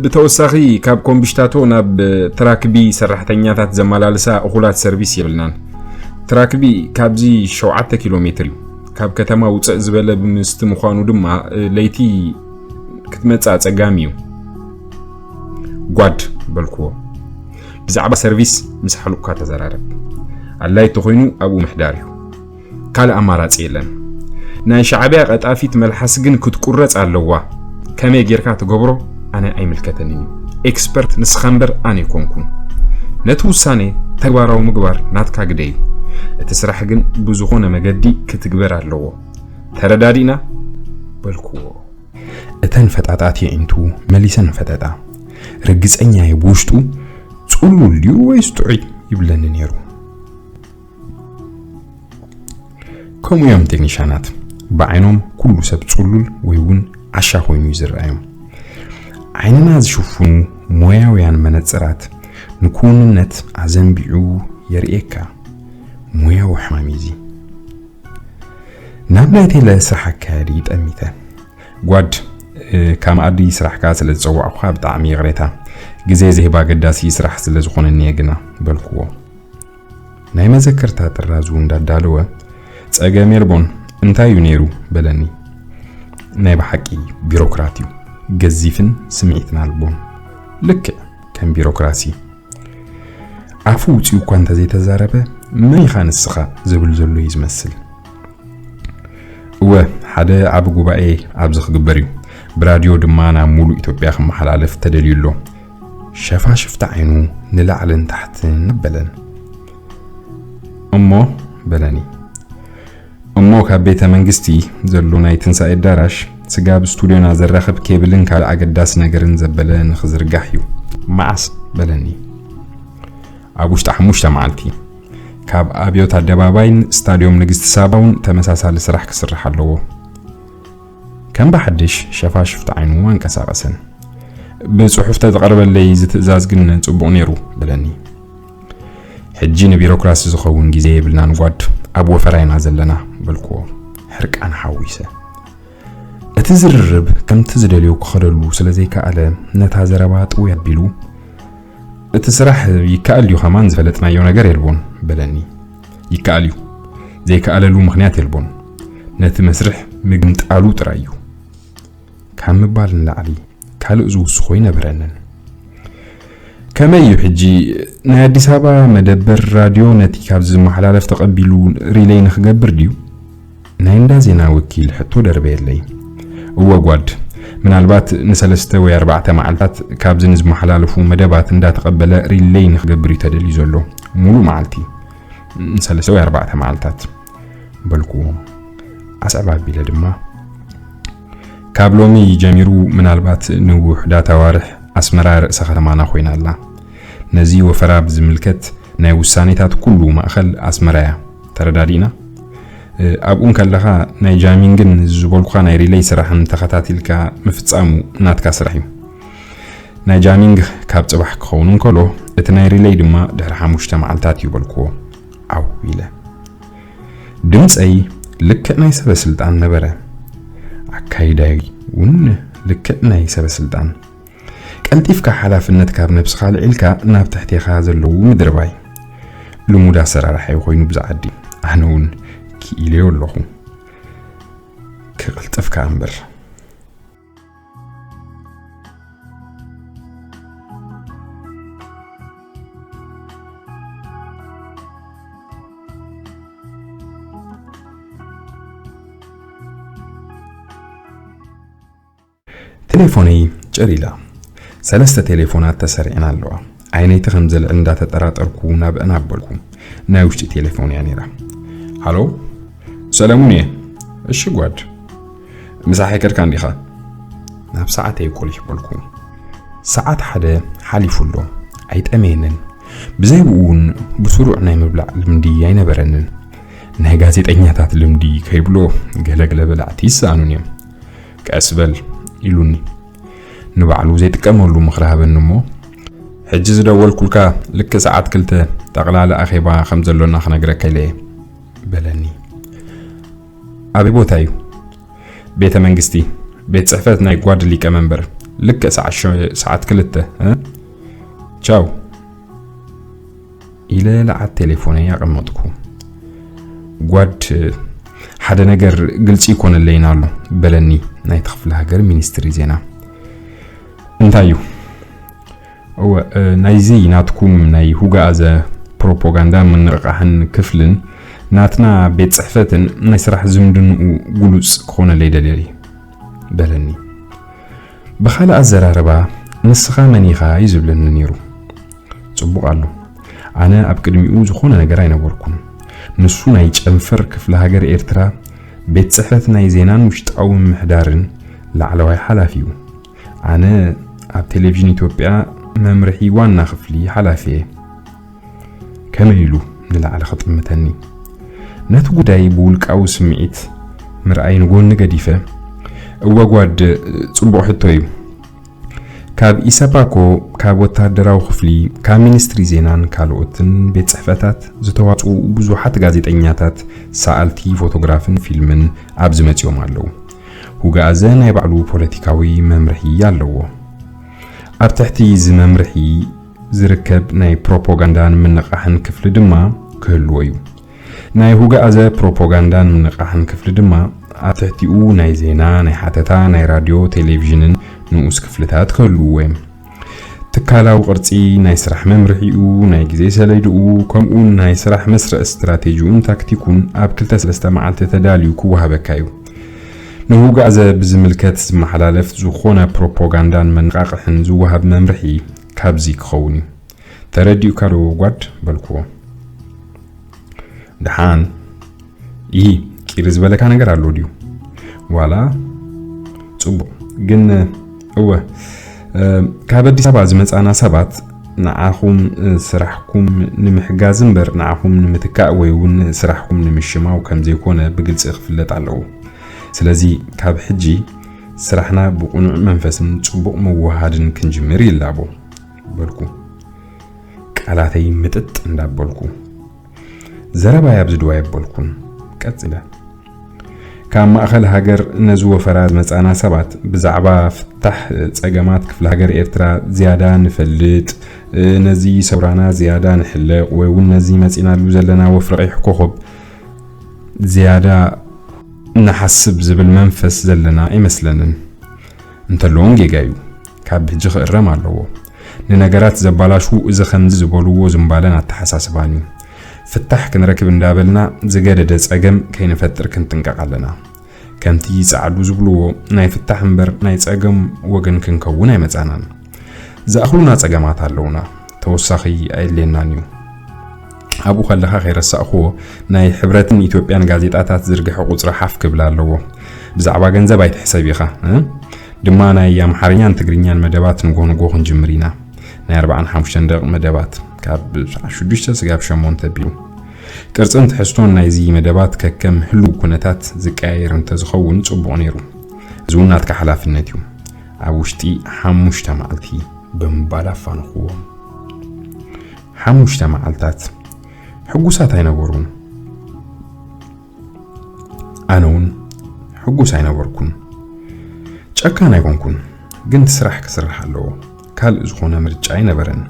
ብተወሳኺ ካብ ኮምብሽታቶ ናብ ትራክቢ ሰራሕተኛታት ዘመላልሳ እኹላት ሰርቪስ የብልናን። ትራክቢ ካብዚ ሸውዓተ ኪሎ ሜትር እዩ። ካብ ከተማ ውፅእ ዝበለ ብምስቲ ምዃኑ ድማ ለይቲ ክትመፅእ ኣፀጋሚ እዩ። ጓድ በልክዎ። ብዛዕባ ሰርቪስ ምስ ሓሉቕካ ተዘራረብ። ኣድላይ እንተኾይኑ ኣብኡ ምሕዳር እዩ። ካልእ ኣማራጺ የለን። ናይ ሻዕብያ ቀጣፊት መልሓስ ግን ክትቁረጽ ኣለዋ። ከመይ ጌርካ ትገብሮ ኣነ ኣይምልከተንን እዩ። ኤክስፐርት ንስኻ እምበር ኣነ ኣይኮንኩን። ነቲ ውሳኔ ተግባራዊ ምግባር ናትካ ግደ እዩ። እቲ ስራሕ ግን ብዝኾነ መገዲ ክትግበር ኣለዎ። ተረዳዲእና? በልክዎ። እተን ፈጣጣት የዒንቱ መሊሰን ፈጠጣ። ርግጸኛ እየ ብውሽጡ ጽሉል ድዩ ወይስ ጥዑይ ይብለኒ ነይሩ። ከምኡ እዮም ቴክኒሻናት። ብዓይኖም ኩሉ ሰብ ጽሉል ወይ እውን ዓሻ ኮይኑ እዩ ዝረኣዮም። ዓይንና ዝሽፍኑ ሞያውያን መነጽራት ንክውንነት ኣዘንቢዑ የርእየካ። ሞያዊ ሕማም እዩ እዚ። ናብ ናይ ቴለ ስራሕ ኣካያዲ ጠሚተ። ጓድ፣ እ፣ ካብ መኣዲ ስራሕካ ስለ ዝጸዋዕኩኻ ብጣዕሚ ይቕሬታ። ግዜ ዝህብ ኣገዳሲ ስራሕ ስለ ዝኾነኒ እየ ግና፣ በልክዎ። ናይ መዘከርታ ጥራዙ እንዳዳለወ፣ "ጸገም የልቦን፣ እንታይ እዩ ነይሩ?" በለኒ። ናይ ብሓቂ ቢሮክራት እዩ። ገዚፍን ስምዒትን ኣልቦን። ልክዕ ከም ቢሮክራሲ። ኣፉ ውፅኡ እኳ እንተዘይተዛረበ፣ "መን ኢኻ ንስኻ?" ዝብል ዘሎ እዩ ዝመስል። እወ፣ ሓደ ዓቢ ጉባኤ ኣብዚ ክግበር እዩ። ብራድዮ ድማ ናብ ሙሉእ ኢትዮጵያ ክመሓላለፍ ተደልዩ ኣሎ። ሸፋሽፍቲ ዓይኑ ንላዕልን ታሕትን ኣበለን። "እሞ?" በለኒ። "እሞ ካብ ቤተ መንግስቲ ዘሎ ናይ ትንሳኤ ኣዳራሽ ስጋብ ስቱድዮና ዘራኽብ ኬብልን ካልእ ኣገዳሲ ነገርን ዘበለ ንኽዝርጋሕ እዩ። መዓስ?" በለኒ። "ኣብ ውሽጢ ሓሙሽተ መዓልቲ። ካብ ኣብዮት ኣደባባይን ስታድዮም ንግስቲ ሳባውን ተመሳሳሊ ስራሕ ክስራሕ ኣለዎ። ከም ብሓድሽ ሸፋሽፍቲ ዓይኑ ኣንቀሳቐሰን። ብጽሑፍ ተዝቐርበለይ እዚ ትእዛዝ ግን ጽቡቕ ነይሩ" በለኒ። "ሕጂ ንቢሮክራሲ ዝኸውን ግዜ የብልናን ጓድ፣ ኣብ ወፈራ ኢና ዘለና" በልክዎ ሕርቃን ሓዊሰ። እቲ ዝርርብ ከምቲ ዝደልዮ ክኸደሉ ስለ ዘይከኣለ ነታ ዘረባ ጥውይ ኣቢሉ፣ "እቲ ስራሕ ይከኣል ድዩ ከማን ዝፈለጥናዮ ነገር የልቦን" በለኒ። "ይከኣል እዩ፣ ዘይከኣለሉ ምኽንያት የልቦን፣ ነቲ መስርሕ ምግምጣሉ ጥራይ እዩ" ካብ ምባል ንላዕሊ ካልእ ዝውስኾ ኣይነበረንን። "ከመይ እዩ ሕጂ? ናይ ኣዲስ ኣበባ መደበር ራድዮ ነቲ ካብዚ ዝመሓላለፍ ተቐቢሉ ሪለይ ንኽገብር ድዩ?" ናይ እንዳ ዜና ወኪል ሕቶ ደርበየለይ። "እወ ጓድ፣ ምናልባት ንሰለስተ ወይ ኣርባዕተ መዓልታት ካብዚ ንዝመሓላለፉ መደባት እንዳተቐበለ ሪለይ ንኽገብር እዩ ተደልዩ ዘሎ። ሙሉእ መዓልቲ፣ ንሰለስተ ወይ ኣርባዕተ መዓልታት" በልክዎ። ኣስዕብ ኣቢለ ድማ፣ "ካብ ሎሚ ጀሚሩ ምናልባት ንውሑዳት ኣዋርሕ ኣስመራ ርእሰ ከተማና ኮይና ኣላ። ነዚ ወፈራ ብዝምልከት ናይ ውሳኔታት ኩሉ ማእኸል ኣስመራ እያ። ተረዳዲእና? እ፣ ኣብኡ እንከለኻ ናይ ጃሚንግን ዝበልኩኻ ናይ ሪለይ ስራሕን ተኸታቲልካ ምፍጻሙ ናትካ ስራሕ እዩ። ናይ ጃሚንግ ካብ ጽባሕ ክኸውን እንከሎ፣ እቲ ናይ ሪለይ ድማ ድሕሪ ሓሙሽተ መዓልታት እዩ በልክዎ። ዓው ኢለ። ድምጸይ ልክዕ ናይ ሰበ ስልጣን ነበረ። ኣካይዳይ እውን ልክዕ ናይ ሰበ ስልጣን። ቀልጢፍካ ሓላፍነት ካብ ነብስኻ ልዒልካ ናብ ትሕቴኻ ዘለዉ ምድርባይ። ልሙድ ኣሰራርሓ ኮይኑ ብዛ ዓዲ። ኣነ እውን ክኢለዮ ኣለኹ። ክቕልጥፍ ከኣ እምበር። ቴሌፎነይ ጭር ኢላ። ሰለስተ ቴሌፎናት ተሰሪዐን ኣለዋ። ዓይነይቲ ከም ዘልዕል እንዳተጠራጠርኩ ናብአን ኣበልኩ። ናይ ውሽጢ ቴሌፎን እያ ነይራ። ሃሎ፣ ሰለሙን እየ። እሺ ጓድ፣ ምሳሕ ኣይከድካን ዲኻ? ናብ ሰዓተይ ቆሊሕ በልኩ። ሰዓት ሓደ ሓሊፉ ኣሎ። ኣይጠመየንን። ብዘይ ብኡ እውን ብስሩዕ ናይ ምብላዕ ልምዲ ኣይነበረንን። ናይ ጋዜጠኛታት ልምዲ ከይብሎ ገለግለ በላዕቲ ይሰኣኑን እዮም። ቀስ በል ኢሉኒ። ንባዕሉ ዘይጥቀመሉ ምኽሪ ሃበኒ እሞ፣ ሕጂ ዝደወልኩልካ ልክዕ ሰዓት ክልተ ጠቕላላ ኣኼባ ከም ዘሎና ክነግረካ ኢለ እየ በለኒ። ኣበይ ቦታ እዩ? ቤተ መንግስቲ፣ ቤት ጽሕፈት ናይ ጓድ ሊቀ መንበር። ልክዕ ሰዓት ሸ-፣ ሰዓት ክልተ፣ እ? ቻው ኢለ ለዓት ቴሌፎነይ ኣቐመጥኩ። ጓድ፣ ሓደ ነገር ግልጺ ይኮነለይን ኣሎ በለኒ ናይቲ ክፍለ ሃገር ሚኒስትሪ ዜና። እንታይ እዩ? እወ፣ እ፣ ናይዚ ናትኩም ናይ ሁጋኣዘ ፕሮፓጋንዳ ምንቕቓሕን ክፍልን ናትና ቤት ጽሕፈትን ናይ ስራሕ ዝምድንኡ ጉሉጽ ክኾነለይ ደልየ እየ በለኒ። ብኻልእ ኣዘራርባ፣ ንስኻ መን ኢኻ እዩ ዝብለኒ ነይሩ። ጽቡቕ ኣሎ። ኣነ ኣብ ቅድሚኡ ዝኾነ ነገር ኣይነበርኩን። ንሱ ናይ ጨንፈር ክፍለ ሃገር ኤርትራ ቤት ጽሕፈት ናይ ዜናን ውሽጣዊ ምምሕዳርን ላዕለዋይ ሓላፊ እዩ። ኣነ ኣብ ቴሌቪዥን ኢትዮጵያ መምርሒ ዋና ክፍሊ ሓላፊ እየ። ከመይ ኢሉ ንላዕሊ ክጥምተኒ? ነቲ ጉዳይ ብውልቃዊ ስምዒት ምርኣይ ንጎኒ ገዲፈ፣ እወ ጓድ፣ ጽቡቕ ሕቶ እዩ። ካብ ኢሰፓኮ፣ ካብ ወተሃደራዊ ክፍሊ፣ ካብ ሚኒስትሪ ዜናን ካልኦትን ቤት ጽሕፈታት ዝተዋጽኡ ብዙሓት ጋዜጠኛታት፣ ሰኣልቲ ፎቶግራፍን ፊልምን ኣብዚ መጺኦም ኣለዉ። ሁጋኣዘ ናይ ባዕሉ ፖለቲካዊ መምርሒ ኣለዎ። ኣብ ትሕቲ እዚ መምርሒ ዝርከብ ናይ ፕሮፓጋንዳን ምንቕቓሕን ክፍሊ ድማ ክህልዎ እዩ። ናይ ሁጋኣዘ ፕሮፓጋንዳን ምንቕቓሕን ክፍሊ ድማ ኣብ ትሕቲኡ ናይ ዜና፣ ናይ ሓተታ፣ ናይ ራድዮ፣ ቴሌቪዥንን ንኡስ ክፍልታት ክህልውዎ እዮም። ትካላዊ ቅርጺ፣ ናይ ስራሕ መምርሒኡ፣ ናይ ግዜ ሰሌድኡ፣ ከምኡውን ናይ ስራሕ መስርዕ ስትራቴጂኡን ታክቲኩን ኣብ ክልተ ሰለስተ መዓልቲ ተዳልዩ ክወሃበካ እዩ። ንሁጋኣዘ ብዝምልከት ዝመሓላለፍ ዝኾነ ፕሮፓጋንዳን መነቓቕሕን ዝወሃብ መምርሒ ካብዚ ክኸውን እዩ። ተረዲኡካ ዶ ጓድ? በልክዎ። ደሓን። ኢሂ፣ ቂሪ ዝበለካ ነገር ኣሎ ድዩ? ዋላ? ጽቡቕ። ግን፣ እወ፣ እ፣ ካብ ኣዲስ ኣበባ ዝመጻና ሰባት ንዓኹም፣ እ፣ ስራሕኩም ንምሕጋዝ እምበር ንዓኹም ንምትካእ ወይ እውን ስራሕኩም ንምሽማው ከም ዘይኮነ ብግልጺ ክፍለጥ ኣለዎ። ስለዚ ካብ ሕጂ ስራሕና ብቕኑዕ መንፈስን ጽቡቕ ምውህሃድን ክንጅምር ይላቦ በልኩ። ቃላተይ ምጥጥ እንዳበልኩ። ዘረባይ ኣብዚ ድዋ የበልኩን። ቀጺለ። ካብ ማእኸል ሃገር ነዚ ወፈራ ዝመጻና ሰባት ብዛዕባ ፍታሕ ጸገማት ክፍለ ሃገር ኤርትራ ዝያዳ ንፈልጥ፣ ነዚ ሰውራና ዝያዳ ንሕለቕ፣ ወይ እውን ነዚ መጺናሉ ዘለና ወፍሪ ቀይሕ ኮኸብ ዝያዳ ንሓስብ ዝብል መንፈስ ዘለና ኣይመስለንን። እንተለውን ጌጋ እዩ። ካብ ሕጂ ክእረም ኣለዎ። ንነገራት ዘባላሹ እዚ ከምዚ ዝበልዎ ዝምባለን ኣተሓሳስባን እዩ። ፍታሕ ክንረክብ እንዳበልና ዝገደደ ጸገም ከይንፈጥር ክንጥንቀቕ ኣለና። ከምቲ ጻዕዱ ዝብልዎ፣ ናይ ፍታሕ እምበር ናይ ጸገም ወገን ክንከውን ኣይመጻናን። ዝኣኽሉና ጸገማት ኣለውና። ተወሳኺ ኣየድልየናን እዩ። ኣብኡ ከለኻ ከይረሳእኽዎ፣ ናይ ሕብረትን ኢትዮጵያን ጋዜጣታት ዝርግሐ ቁጽሪ ሓፍ ክብል ኣለዎ። ብዛዕባ ገንዘብ ኣይትሕሰብ ኢኻ፣ እ? ድማ ናይ ኣምሓርኛን ትግርኛን መደባት ንጎ ንጎ ክንጅምር ኢና። ናይ ኣርባዓን ሓሙሽተን ደቂቕ መደባት፣ ካብ ሰዓት ሽዱሽተ ስጋብ ሸሞንተ ቢሉ። ቅርጽን ትሕዝቶን ናይዚ መደባት ከከም ህሉው ኩነታት ዝቀያየር እንተዝኸውን ጽቡቕ ነይሩ። እዚ እውን ናትካ ሓላፍነት እዩ። ኣብ ውሽጢ ሓሙሽተ መዓልቲ ብምባል ኣፋንኹዎም። ሓሙሽተ መዓልታት ሕጉሳት ኣይነበሩን። ኣነ እውን ሕጉስ ኣይነበርኩን። ጨካን ኣይኮንኩን፣ ግን እቲ ስራሕ ክስራሕ ኣለዎ። ካልእ ዝኾነ ምርጫ ኣይነበረን።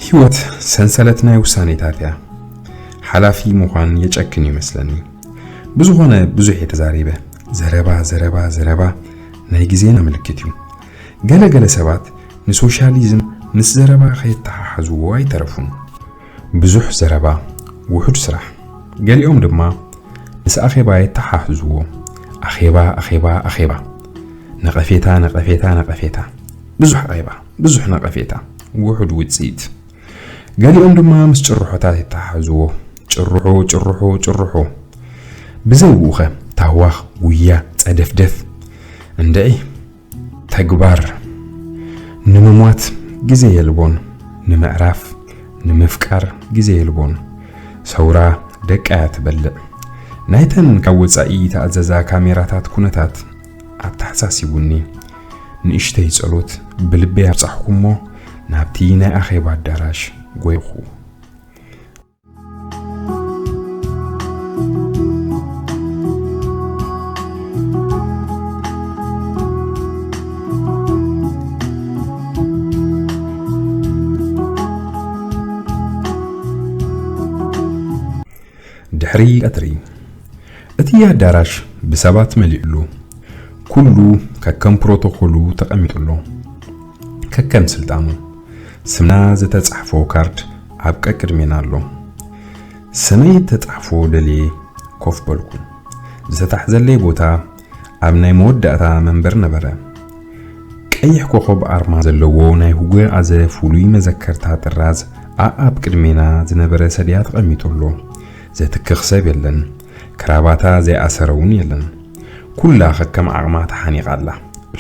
ህይወት ሰንሰለት ናይ ውሳኔታት እያ። ሓላፊ ምዃን የጨክን ይመስለኒ። ብዝኾነ ብዙሕ እየ ተዛሪበ። ዘረባ፣ ዘረባ፣ ዘረባ ናይ ግዜና ምልክት እዩ። ገለ ገለ ሰባት ንሶሻሊዝም ምስ ዘረባ ከየተሓሓዝዎ ኣይተረፉን። ብዙሕ ዘረባ፣ ውሑድ ስራሕ። ገሊኦም ድማ ምስ ኣኼባ የተሓሕዝዎ። ኣኼባ፣ ኣኼባ፣ ኣኼባ። ነቐፌታ፣ ነቐፌታ፣ ነቐፌታ። ብዙሕ ኣኼባ፣ ብዙሕ ነቐፌታ፣ ውሑድ ውጽኢት። ገሊኦም ድማ ምስ ጭርሖታት የተሓሕዝዎ። ጭርሖ፣ ጭርሖ፣ ጭርሖ። ብዘይ ብኡኸ ታህዋኽ፣ ጉያ፣ ጸደፍደፍ። እንድዒ። ተግባር። ንምሟት ግዜ የልቦን፣ ንምዕራፍ፣ ንምፍቃር ግዜ የልቦን። ሰውራ ደቃ እያ ትበልዕ። ናይተን ካብ ወጻኢ ተኣዘዛ ካሜራታት ኩነታት ኣተሓሳሲቡኒ። ንእሽተይ ጸሎት ብልበይ ኣብጻሕኩ እሞ ናብቲ ናይ ኣኼባ ኣዳራሽ ጎይኹ። ድሕሪ ቀትሪ እቲ ኣዳራሽ ብሰባት መሊኡ ኣሎ። ኩሉ ከከም ፕሮቶኮሉ ተቐሚጡ ኣሎ። ከከም ስልጣኑ። ስምና ዝተጻሕፎ ካርድ ኣብ ቀቅድሜና ኣሎ። ስመይ ተጻሕፎ ደልየ ኮፍ በልኩ። ዝተታሕዘለይ ቦታ ኣብ ናይ መወዳእታ መንበር ነበረ። ቀይሕ ኮኾብ ኣርማ ዘለዎ ናይ ሁጎ ኣዘ ፍሉይ መዘከርታ ጥራዝ ኣኣብ ቅድሜና ዝነበረ ሰድያ ተቐሚጡ ኣሎ። ዘትክኽ ሰብ የለን። ክራባታ ዘይኣሰረ እውን የለን። ኩላ ከከም ዓቕማ ተሓኒቓ ኣላ።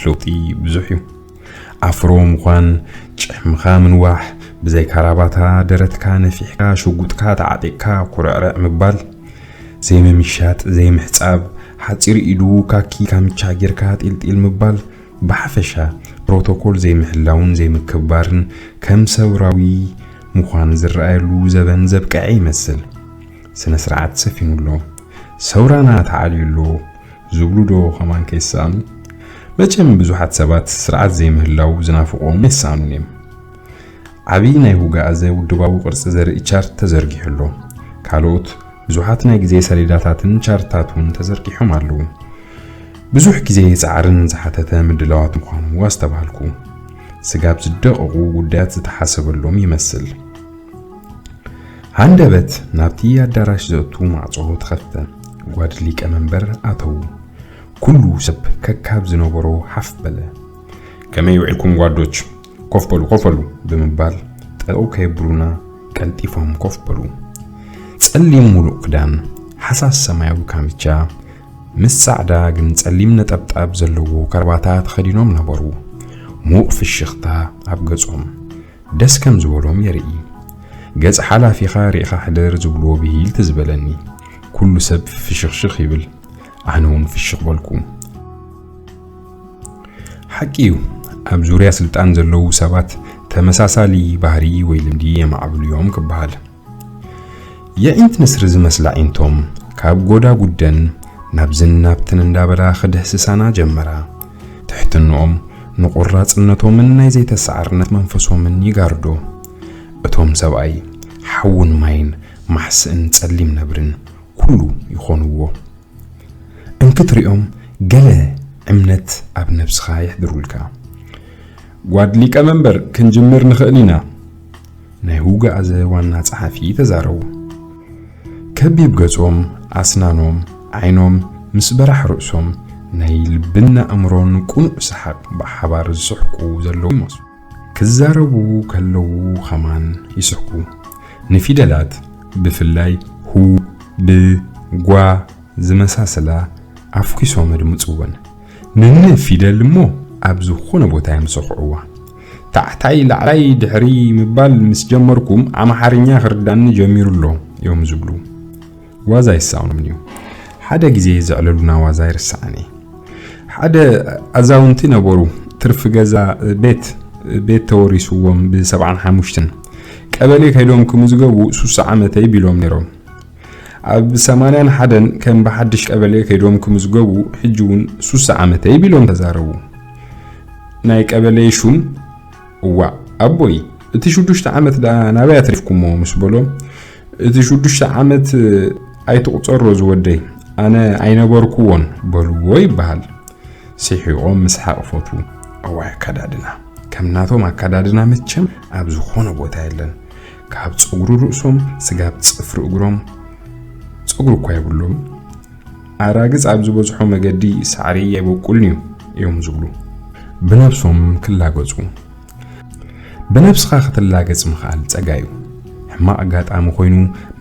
ለውጢ ብዙሕ እዩ። ኣፍሮ ምዃን፣ ጭሕምኻ ምንዋሕ፣ ብዘይ ካራባታ ደረትካ ነፊሕካ፣ ሽጉጥካ ተዓጢቕካ ኩርዕርዕ ምባል፣ ዘይምምሻጥ፣ ዘይምሕጻብ፣ ሓጺር ኢዱ ካኪ ካምቻ ጌርካ ጢልጢል ምባል፣ ብሓፈሻ ፕሮቶኮል ዘይምሕላውን ዘይምክብባርን ከም ሰውራዊ ምዃን ዝረኣየሉ ዘበን ዘብቅዐ ይመስል። ስነ ስርዓት ሰፊኑ ኣሎ። ሰውራና ተዓልዩ ኣሎ ዝብሉ ዶ ኸማን ከይሰኣኑ? መቸም ብዙሓት ሰባት ስርዓት ዘይምህላው ዝናፍቖም ኣይሰኣኑን እዮም። ዓቢ ናይ ሁጎ ኣዘ ውድባዊ ቅርጺ ዘርኢ ቻርት ተዘርጊሑ ኣሎ። ካልኦት ብዙሓት ናይ ግዜ ሰሌዳታትን ቻርትታት እውን ተዘርጊሖም ኣለዉ። ብዙሕ ግዜ ጻዕርን ዝሓተተ ምድላዋት ምዃኑ ኣስተብሃልኩ። ስጋብ ዝደቐቑ ጉዳያት ዝተሓሰበሎም ይመስል። ሃንደበት ናብቲ ኣዳራሽ ዘእቱ ማዕጾ ተኸፍተ። ጓድ ሊቀ መንበር ኣተዉ። ኩሉ ሰብ ከካብ ዝነበሮ ሓፍ በለ። "ከመይ ውዒልኩም ጓዶች? ኮፍ በሉ፣ ኮፍ በሉ" ብምባል ጠጠው ከየብሉና ቀልጢፎም ኮፍ በሉ። ጸሊም ሙሉእ ክዳን፣ ሃሳስ ሰማያዊ ካምቻ ምስ ጻዕዳ ግን ጸሊም ነጠብጣብ ዘለዎ ከርባታ ተኸዲኖም ነበሩ። ሙቕ ፍሽኽታ ኣብ ገጾም። ደስ ከም ዝበሎም የርኢ። ገጽ ሓላፊኻ ርኢኻ ሕደር ዝብልዎ ብሂል ትዝ በለኒ። ኩሉ ሰብ ፍሽኽሽኽ ይብል፣ ኣነ እውን ፍሽኽ በልኩ። ሓቂ እዩ፣ ኣብ ዙርያ ስልጣን ዘለዉ ሰባት ተመሳሳሊ ባህሪ ወይ ልምዲ የማዕብሉ እዮም ክበሃል። የዒንት ንስሪ ዝመስላ ዒንቶም ካብ ጎዳጉደን ናብዝን ናብትን እንዳበላ ክድህስሳና ጀመራ። ትሕትንኦም ንቑራጽነቶምን ናይ ዘይተሰዓርነት መንፈሶምን ይጋርዶ። እቶም ሰብኣይ ሓውን ማይን ማሕስእን ጸሊም ነብርን ኩሉ ይኾንዎ። እንክትሪኦም ገለ እምነት ኣብ ነብስኻ የሕድሩልካ። "ጓድ ሊቀ መንበር፣ ክንጅምር ንኽእል ኢና?" ናይ ሁጎ ኣዘ ዋና ጸሓፊ ተዛረቡ። ከቢብ ገጾም፣ ኣስናኖም፣ ዓይኖም ምስ በራሕ ርእሶም ናይ ልብን ኣእምሮን ቅኑዕ ሰሓቕ ብሓባር ዝስሕቁ ዘለዉ ይመስሉ። ክዛረቡ ከለዉ ኸማን ይስሕቁ። ንፊደላት ብፍላይ ሁ፣ ብ፣ ጓ ዝመሳሰላ ኣፍኲሶም ኣድምጽወን። ንን ፊደል እሞ ኣብ ዝኾነ ቦታ እዮም ዝሰኹዕዋ። ታሕታይ ላዕላይ ድሕሪ ምባል ምስ ጀመርኩም ኣምሓርኛ ክርዳኒ ጀሚሩ ኣሎ እዮም ዝብሉ። ዋዛ ይሳውኖም እዩ። ሓደ ግዜ ዘዕለሉና ዋዛ ይርስዓኒ። ሓደ ኣዛውንቲ ነበሩ። ትርፊ ገዛ ቤት ቤት ተወሪስዎም ብ75 ቀበሌ ከይዶም ክምዝገቡ ሱሳ ዓመተይ ቢሎም ነይሮም። ኣብ ሰማንያን ሓደን ከም ብሓድሽ ቀበሌ ከይዶም ክምዝገቡ ሕጂ እውን ሱሳ ዓመተይ ቢሎም ተዛረቡ። ናይ ቀበሌ ሹም እዋእ ኣቦይ እቲ ሽዱሽተ ዓመት ደኣ ናበይ ኣትሪፍኩሞ ምስ በሎ እቲ ሽዱሽተ ዓመት ኣይትቑጸሮ ዝወደይ ኣነ ኣይነበርኩዎን በልዎ ይበሃል። ስሒቖም ምስሓቕ ፈትዉ። እዋይ ኣካዳድና ከም ናቶም ኣካዳድና መቸም ኣብ ዝኾነ ቦታ የለን። ካብ ጸጉሪ ርእሶም ስጋብ ጽፍሪ እግሮም ጸጉሪ እኳ የብሎም። ኣራግጽ ኣብ ዝበዝሖ መገዲ ሳዕሪ ኣይበቁልን እዩ እዮም ዝብሉ። ብነብሶም ክላገጹ ብነብስኻ ክትላገጽ ምኽኣል ጸጋ እዩ። ሕማቕ ኣጋጣሚ ኮይኑ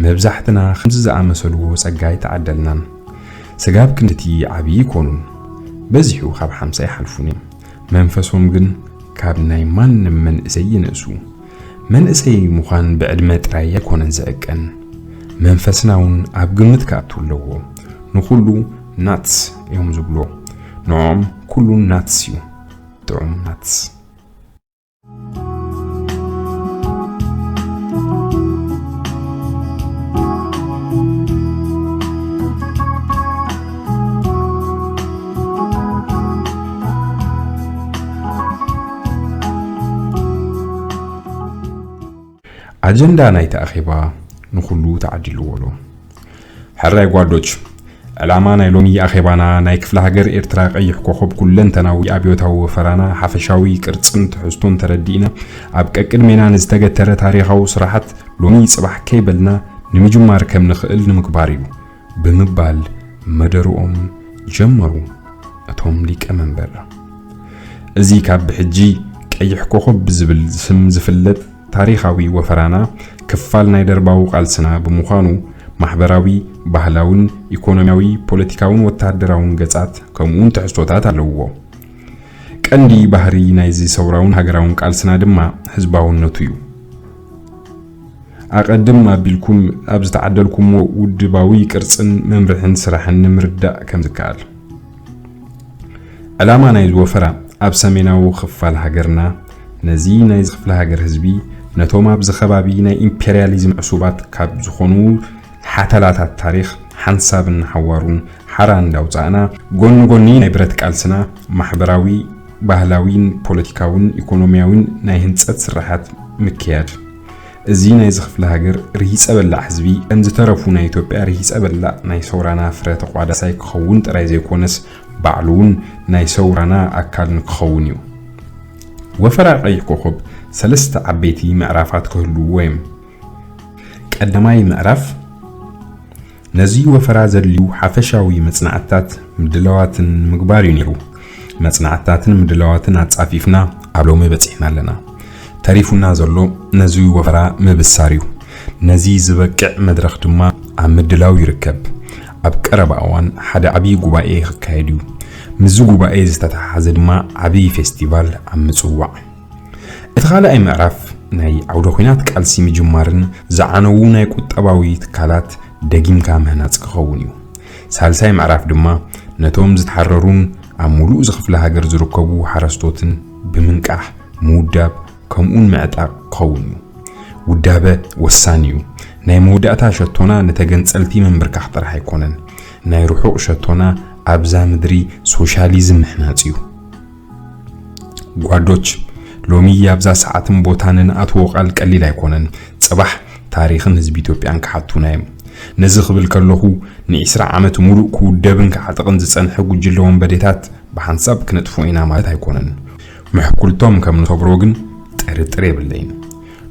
መብዛሕትና ከምዚ ዝኣመሰልዎ ጸጋ ኣይተዓደልናን። ስጋብ ክንድቲ ዓብዪ ይኮኑን በዚሑ ካብ ሓምሳ ይሓልፉን እዮም። መንፈሶም ግን ካብ ናይ ማንም መንእሰይ ይንእሱ። መንእሰይ ምዃን ብዕድመ ጥራይ ኣይኮነን ዝዕቀን። መንፈስና እውን ኣብ ግምት ክኣቱ ኣለዎ። ንኹሉ ናትስ እዮም ዝብሎ። ንዕኦም ኩሉ ናትስ እዩ። ጥዑም ናትስ። ኣጀንዳ ናይቲ ኣኼባ ንኹሉ ተዓዲልዎ ኣሎ። ሕራይ ጓዶች፣ ዕላማ ናይ ሎሚ ኣኼባና ናይ ክፍለ ሃገር ኤርትራ ቀይሕ ኮኸብ ኩለንተናዊ ኣብዮታዊ ወፈራና ሓፈሻዊ ቅርጽን ትሕዝቶን ተረዲእና ኣብ ቀቅድሜና ንዝተገተረ ታሪኻዊ ስራሓት ሎሚ ጽባሕ ከይበልና ንምጅማር ከም ንኽእል ንምግባር እዩ ብምባል መደርኦም ጀመሩ። እቶም ሊቀ መንበር እዚ ካብ ብሕጂ ቀይሕ ኮኸብ ብዝብል ስም ዝፍለጥ ታሪኻዊ ወፈራና ክፋል ናይ ደርባዊ ቃልስና ብምዃኑ ማሕበራዊ፣ ባህላውን፣ ኢኮኖሚያዊ፣ ፖለቲካውን ወተሃደራውን ገጻት ከምኡውን ትሕዝቶታት ኣለውዎ። ቀንዲ ባህሪ ናይዚ ሰውራውን ሃገራውን ቃልስና ድማ ህዝባውነቱ እዩ። ኣቐድም ኣቢልኩም ኣብ ዝተዓደልኩሞ ውድባዊ ቅርጽን መምርሕን ስራሕን ንምርዳእ ከም ዝከኣል። ዕላማ ናይዚ ወፈራ ኣብ ሰሜናዊ ክፋል ሃገርና ነዚ ናይዚ ክፍለ ሃገር ህዝቢ ነቶም ኣብዚ ከባቢ ናይ ኢምፔርያሊዝም ዕሱባት ካብ ዝኾኑ ሓተላታት ታሪኽ ሓንሳብን ሓዋሩን ሓራ እንዳውጻእና ጎኒ ጎኒ ናይ ብረት ቃልስና ማሕበራዊ ባህላዊን ፖለቲካውን ኢኮኖሚያውን ናይ ህንጸት ስራሓት ምክያድ። እዚ ናይዚ ክፍለ ሃገር ርሂጸ በላዕ ህዝቢ ከም ዝተረፉ ናይ ኢትዮጵያ ርሂጸ በላዕ ናይ ሰውራና ፍረ ተቋዳሳይ ክኸውን ጥራይ ዘይኮነስ ባዕሉ እውን ናይ ሰውራና ኣካል ንክኸውን እዩ። ወፈራ ቀይሕ ኮኸብ ሰለስተ ዓበይቲ ምዕራፋት ክህልውዎ እዮም። ቀዳማይ ምዕራፍ ነዚ ወፈራ ዘድልዩ ሓፈሻዊ መጽናዕትታት ምድላዋትን ምግባር እዩ ነይሩ። መጽናዕትታትን ምድላዋትን ኣጻፊፍና ኣብ ሎሚ በጺሕና ኣለና። ተሪፉና ዘሎ ነዚ ወፈራ ምብሳር እዩ። ነዚ ዝበቅዕ መድረኽ ድማ ኣብ ምድላው ይርከብ። ኣብ ቀረባ እዋን ሓደ ዓብዪ ጉባኤ ክካየድ እዩ። ምስዚ ጉባኤ ዝተተሓሓዘ ድማ ዓብዪ ፌስቲቫል ኣብ ምጽዋዕ። እቲ ካልኣይ ምዕራፍ ናይ ዓውደ ኲናት ቃልሲ ምጅማርን ዝዓነዉ ናይ ቁጠባዊ ትካላት ደጊምካ ምህናጽ ክኸውን እዩ። ሳልሳይ ምዕራፍ ድማ ነቶም ዝተሓረሩን ኣብ ሙሉእ እዚ ክፍለ ሃገር ዝርከቡ ሓረስቶትን ብምንቃሕ፣ ምውዳብ፣ ከምኡን ምዕጣቕ ክኸውን እዩ። ውዳበ ወሳኒ እዩ። ናይ መወዳእታ ሸቶና ንተገንጸልቲ ምንብርካኽ ጥራሕ ኣይኮነን። ናይ ርሑቕ ሸቶና ኣብዛ ምድሪ ሶሻሊዝም ምህናጽ እዩ። ጓዶች፣ ሎሚ ኣብዛ ሰዓትን ቦታን ንኣትዎ ቃል ቀሊል ኣይኮነን። ጽባሕ ታሪኽን ህዝቢ ኢትዮጵያን ክሓቱና እዮም። ነዚ ክብል ከለኹ ንዒስራ ዓመት ሙሉእ ክውደብን ክዓጥቕን ዝጸንሐ ጉጅለ ወንበዴታት ብሓንሳብ ክነጥፍኦ ኢና ማለት ኣይኮነን። ምሕኩልቶም ከም ንሰብሮ ግን ጥርጥር የብለይን።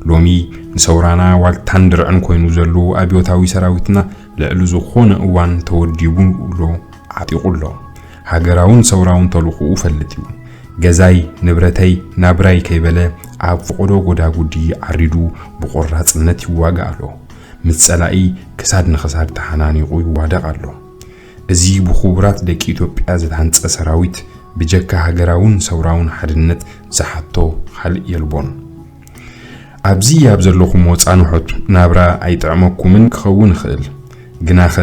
ሎሚ ንሰውራና ዋልታን ድርዕን ኮይኑ ዘሎ ኣብዮታዊ ሰራዊትና ልዕሊ ዝኾነ እዋን ተወዲቡ ኣሎ፣ ዓጢቑ ኣሎ። ሃገራውን ሰውራውን ተልእኾኡ ፈልጥ እዩ። ገዛይ፣ ንብረተይ፣ ናብራይ ከይበለ ኣብ ፈቐዶ ጎዳጉዲ ዓሪዱ ብቆራጽነት ይዋጋእ ኣሎ። ምስ ጸላኢ ክሳድ ንኽሳድ ተሓናኒቑ ይዋደቕ ኣሎ። እዚ ብኽቡራት ደቂ ኢትዮጵያ ዝተሃንጸ ሰራዊት ብጀካ ሃገራውን ሰውራውን ሓድነት ዝሓቶ ካልእ የልቦን። ኣብዚ ኣብ ዘለኹሞ ጻንሖት ናብራ ኣይጥዕመኩምን ክኸውን ይኽእል፣ ግናኸ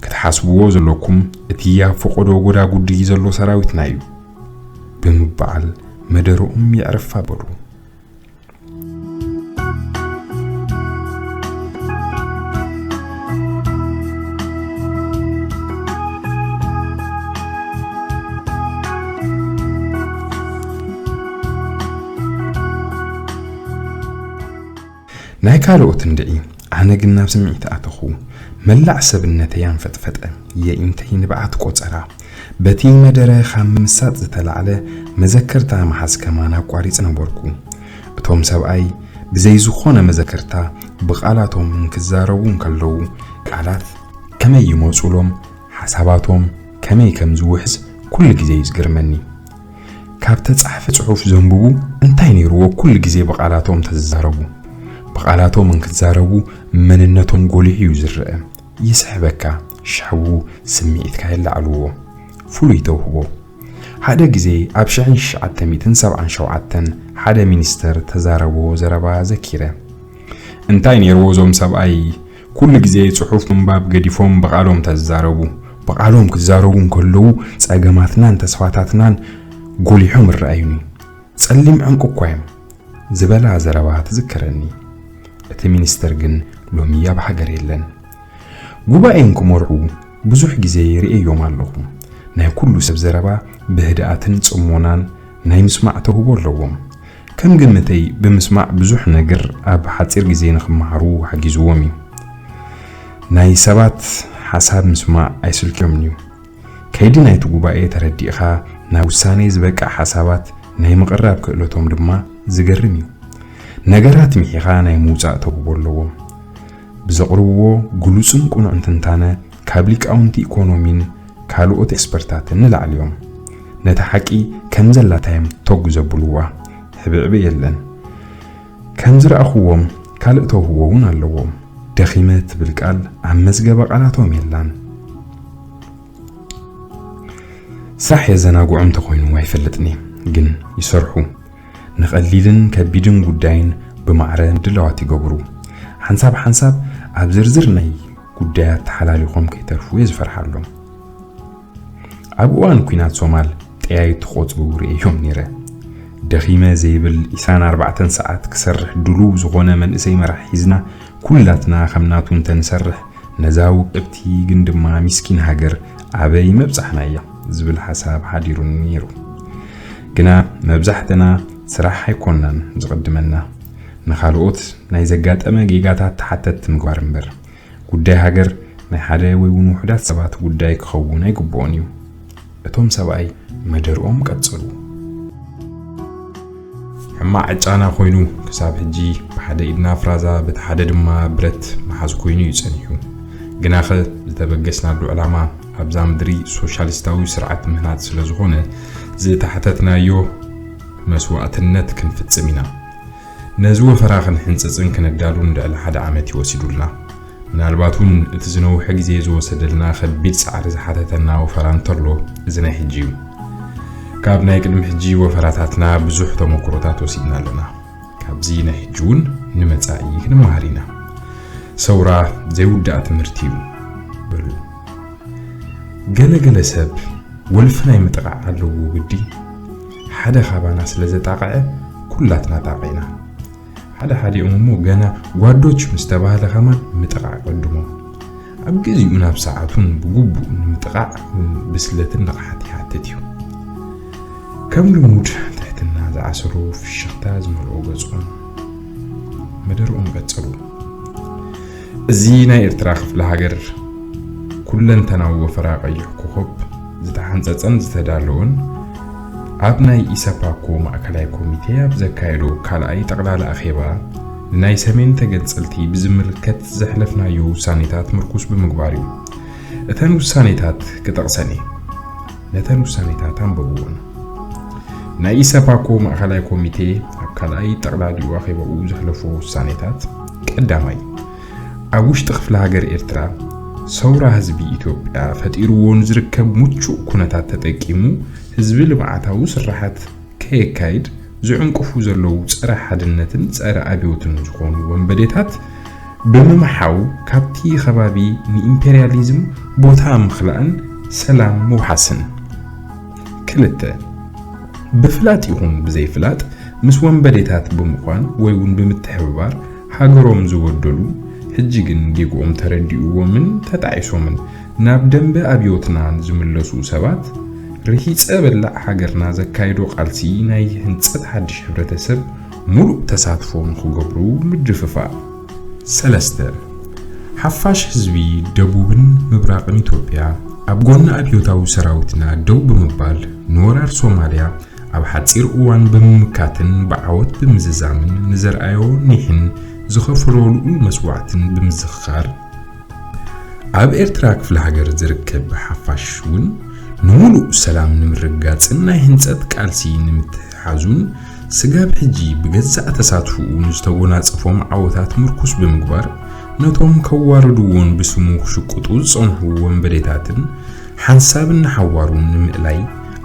ክትሓስብዎ ዘለኩም እቲ ኣብ ፈቐዶ ጎዳጉዲ ዘሎ ሰራዊትና እዩ ብምባል መደረኦም የዕርፍ ኣበሉ። ናይ ካልኦት እንድዒ፣ ኣነ ግን ናብ ስምዒት ኣተኹ። መላእ ሰብነተይ ኣንፈጥፈጠ። የኢንተይ ንብዓት ቆጸራ። በቲ መደረ ካብ ምምሳጥ ዝተላዕለ መዘከርታ ምሓዝ ከማን ኣቋሪጽ ነበርኩ። እቶም ሰብኣይ ብዘይ ዝኾነ መዘከርታ ብቓላቶም እንክዛረቡ እንከለዉ፣ ቃላት ከመይ ይመጹሎም፣ ሓሳባቶም ከመይ ከም ዝውሕዝ ኩሉ ግዜ እዩ ዝገርመኒ። ካብ ተጻሕፈ ጽሑፍ ዘንብቡ እንታይ ነይርዎ ኩሉ ግዜ ብቓላቶም ተዝዛረቡ። ብቓላቶም እንክዛረቡ መንነቶም ጎሊሑ እዩ ዝረአ። ይስሕበካ፣ ሽሕቡ ስምዒትካ የለዓዕልዎ። ፍሉይ ተውህቦ። ሓደ ግዜ ኣብ ሽሕን ትሽዓተ ሚእትን ሰብዓን ሸውዓተን ሓደ ሚኒስተር ተዛረብዎ ዘረባ ዘኪረ። እንታይ ነይርዎ እዞም ሰብኣይ ኩሉ ግዜ ጽሑፍ ምንባብ ገዲፎም ብቓሎም ተዝዛረቡ። ብቓሎም ክዛረቡ እንከለዉ ጸገማትናን ተስፋታትናን ጎሊሖም ይረኣዩኒ። ጸሊም ዕንቁ እኳ እዮም ዝበላ ዘረባ ትዝከረኒ። እቲ ሚኒስተር ግን ሎሚ ኣብ ሃገር የለን። ጉባኤ እንክመርሑ ብዙሕ ግዜ ርእየዮም ኣለኹ። ናይ ኩሉ ሰብ ዘረባ ብህድኣትን ጽሞናን ናይ ምስማዕ ተውህቦ ኣለዎም። ከም ግምተይ ብምስማዕ ብዙሕ ነገር ኣብ ሓጺር ግዜ ንኽመሃሩ ሓጊዝዎም እዩ። ናይ ሰባት ሓሳብ ምስማዕ ኣይስልክዮምን እዩ። ከይዲ ናይቲ ጉባኤ ተረዲእኻ ናብ ውሳኔ ዝበቅዕ ሓሳባት ናይ ምቕራብ ክእለቶም ድማ ዝገርም እዩ። ነገራት ምሒኻ ናይ ምውጻእ ተውህቦ ኣለዎም። ብዘቕርብዎ ግሉጽን ቅኑዕን ትንታነ ካብ ሊቃውንቲ ኢኮኖሚን ካልኦት ኤክስፐርታትን ንላዕሊ እዮም። ነታ ሓቂ ከም ዘላታ እዮም ቶግ ዘብልዋ። ሕብዕብዕ የለን። ከም ዝረኣኹዎም ካልእ ተውህቦ እውን ኣለዎም። ደኺመ ትብል ቃል ኣብ መዝገበ ቃላቶም የላን። ስራሕ የዘናግዖም እንተኾይኑ ኣይፈልጥን እየ፣ ግን ይሰርሑ። ንቐሊልን ከቢድን ጉዳይን ብማዕረ ምድላዋት ይገብሩ። ሓንሳብ ሓንሳብ ኣብ ዝርዝር ናይ ጉዳያት ተሓላሊኾም ከይተርፉ እየ ዝፈርሓሎም። ኣብ እዋን ኲናት ሶማል ጠያይቱ ክቖጽሩ ርእየዮም ነይረ። ደኺመ ዘይብል ዕስራን ኣርባዕተን ሰዓት ክሰርሕ ድሉው ዝኾነ መንእሰይ መራሕ ሒዝና ኩላትና ከም ናቱ እንተንሰርሕ ነዛ ውቅብቲ ግን ድማ ሚስኪን ሃገር ኣበይ መብጻሕናያ ዝብል ሓሳብ ሓዲሩኒ ነይሩ። ግና መብዛሕትና ስራሕ ኣይኮናን ዝቕድመና፣ ንኻልኦት ናይ ዘጋጠመ ጌጋታት ተሓተትቲ ምግባር እምበር። ጉዳይ ሃገር ናይ ሓደ ወይ እውን ውሑዳት ሰባት ጉዳይ ክኸውን ኣይግብኦን እዩ። እቶም ሰብኣይ መደርኦም ቀጸሉ። ሕማቕ ጫና ኮይኑ ክሳብ ሕጂ ብሓደ ኢድና ፍራዛ በቲ ሓደ ድማ ብረት መሓዝ ኮይኑ እዩ ጸኒሑ። ግናኸ ዝተበገስናሉ ዕላማ ኣብዛ ምድሪ ሶሻሊስታዊ ስርዓት ምህናጽ ስለ ዝኾነ ዝተሓተትናዮ መስዋእትነት ክንፍጽም ኢና። ነዚ ወፈራ ክንሕንጽጽን ክነዳሉን ልዕሊ ሓደ ዓመት እዩ ወሲዱልና። ምናልባት እውን እቲ ዝነውሐ ግዜ ዝወሰደልና ከቢድ ጻዕሪ ዝሓተተና ወፈራ እንተሎ እዚ ናይ ሕጂ እዩ። ካብ ናይ ቅድሚ ሕጂ ወፈራታትና ብዙሕ ተመክሮታት ወሲድና ኣለና። ካብዚ ናይ ሕጂ እውን ንመጻኢ ክንመሃር ኢና። ሰውራ ዘይውዳእ ትምህርቲ እዩ በሉ። ገለ ገለ ሰብ ወልፊ ናይ ምጥቓዕ ኣለዎ ግዲ። ሓደ ካባና ስለ ዘጣቕዐ ኩላትና ጣቒዕና። ሓደ ሓዲኦም እሞ ገና ጓዶች ምስ ተባህለ ከማን ምጥቓዕ ቀድሞ። ኣብ ግዜኡ ናብ ሰዓቱን ብግቡእ ንምጥቓዕ እውን ብስለትን ንቕሓት ይሓትት እዩ። ከም ልሙድ ትሕትና ዝዓሰሎ ፍሽኽታ ዝመልኦ ገጾም መደርኦም ቀጸሉ። እዚ ናይ ኤርትራ ክፍለ ሃገር ኩለንተናዊ ወፈራ ቀይሕ ኮኾብ ዝተሓንጸጸን ዝተዳለወን ኣብ ናይ ኢሰፓኮ ማእከላይ ኮሚቴ ኣብ ዘካየዶ ካልኣይ ጠቕላላ ኣኼባ ንናይ ሰሜን ተገንጸልቲ ብዝምልከት ዘሕለፍናዮ ውሳኔታት ምርኩስ ብምግባር እዩ። እተን ውሳኔታት ክጠቕሰን እየ። ነተን ውሳኔታት ኣንብብወን። ናይ ኢሰፓኮ ማእከላይ ኮሚቴ ኣብ ካልኣይ ጠቕላሊኡ ኣኼባኡ ዘሕለፎ ውሳኔታት፣ ቀዳማይ፣ ኣብ ውሽጢ ክፍለ ሃገር ኤርትራ ሰውራ ህዝቢ ኢትዮጵያ ፈጢርዎ ንዝርከብ ምቹእ ኩነታት ተጠቂሙ ህዝቢ ልምዓታዊ ስራሓት ከየካይድ ዝዕንቅፉ ዘለዉ ጸረ ሓድነትን ጸረ ኣብዮትን ዝኾኑ ወንበዴታት ብምምሓው ካብቲ ከባቢ ንኢምፔርያሊዝም ቦታ ምኽላእን ሰላም ምውሓስን። ክልተ፣ ብፍላጥ ይኹን ብዘይፍላጥ ምስ ወንበዴታት ብምዃን ወይ እውን ብምትሕብባር ሃገሮም ዝበደሉ፣ ሕጂ ግን ጌግኦም ተረዲእዎምን ተጣዒሶምን ናብ ደንበ ኣብዮትና ዝምለሱ ሰባት፣ ርሂጸ በላዕ ሃገርና ዘካይዶ ቃልሲ ናይ ህንጸት ሓድሽ ሕብረተሰብ ሙሉእ ተሳትፎ ንኽገብሩ ምድፍፋእ። ሰለስተ፣ ሓፋሽ ህዝቢ ደቡብን ምብራቕን ኢትዮጵያ ኣብ ጎኒ ኣብዮታዊ ሰራዊትና ደው ብምባል ንወራር ሶማልያ ኣብ ሓጺር እዋን ብምምካትን ብዓወት ብምዝዛምን ንዘርኣዮ ኒሕን ዝኸፈሎ ልዑል መስዋዕትን ብምዝኽኻር፣ ኣብ ኤርትራ ክፍለ ሃገር ዝርከብ ሓፋሽ እውን ንምሉእ ሰላም ንምርግጋጽን ናይ ህንጸት ቃልሲ ንምትሕሓዙን ስጋብ ሕጂ ብገዛእ ተሳትፎኡ ንዝተጎናጸፎም ዓወታት ምርኩስ ብምግባር፣ ነቶም ከዋርድዎን ብስሙ ክሽቅጡ ዝጸንሑ ወንበዴታትን ሓንሳብን ንሓዋሩን ንምእላይ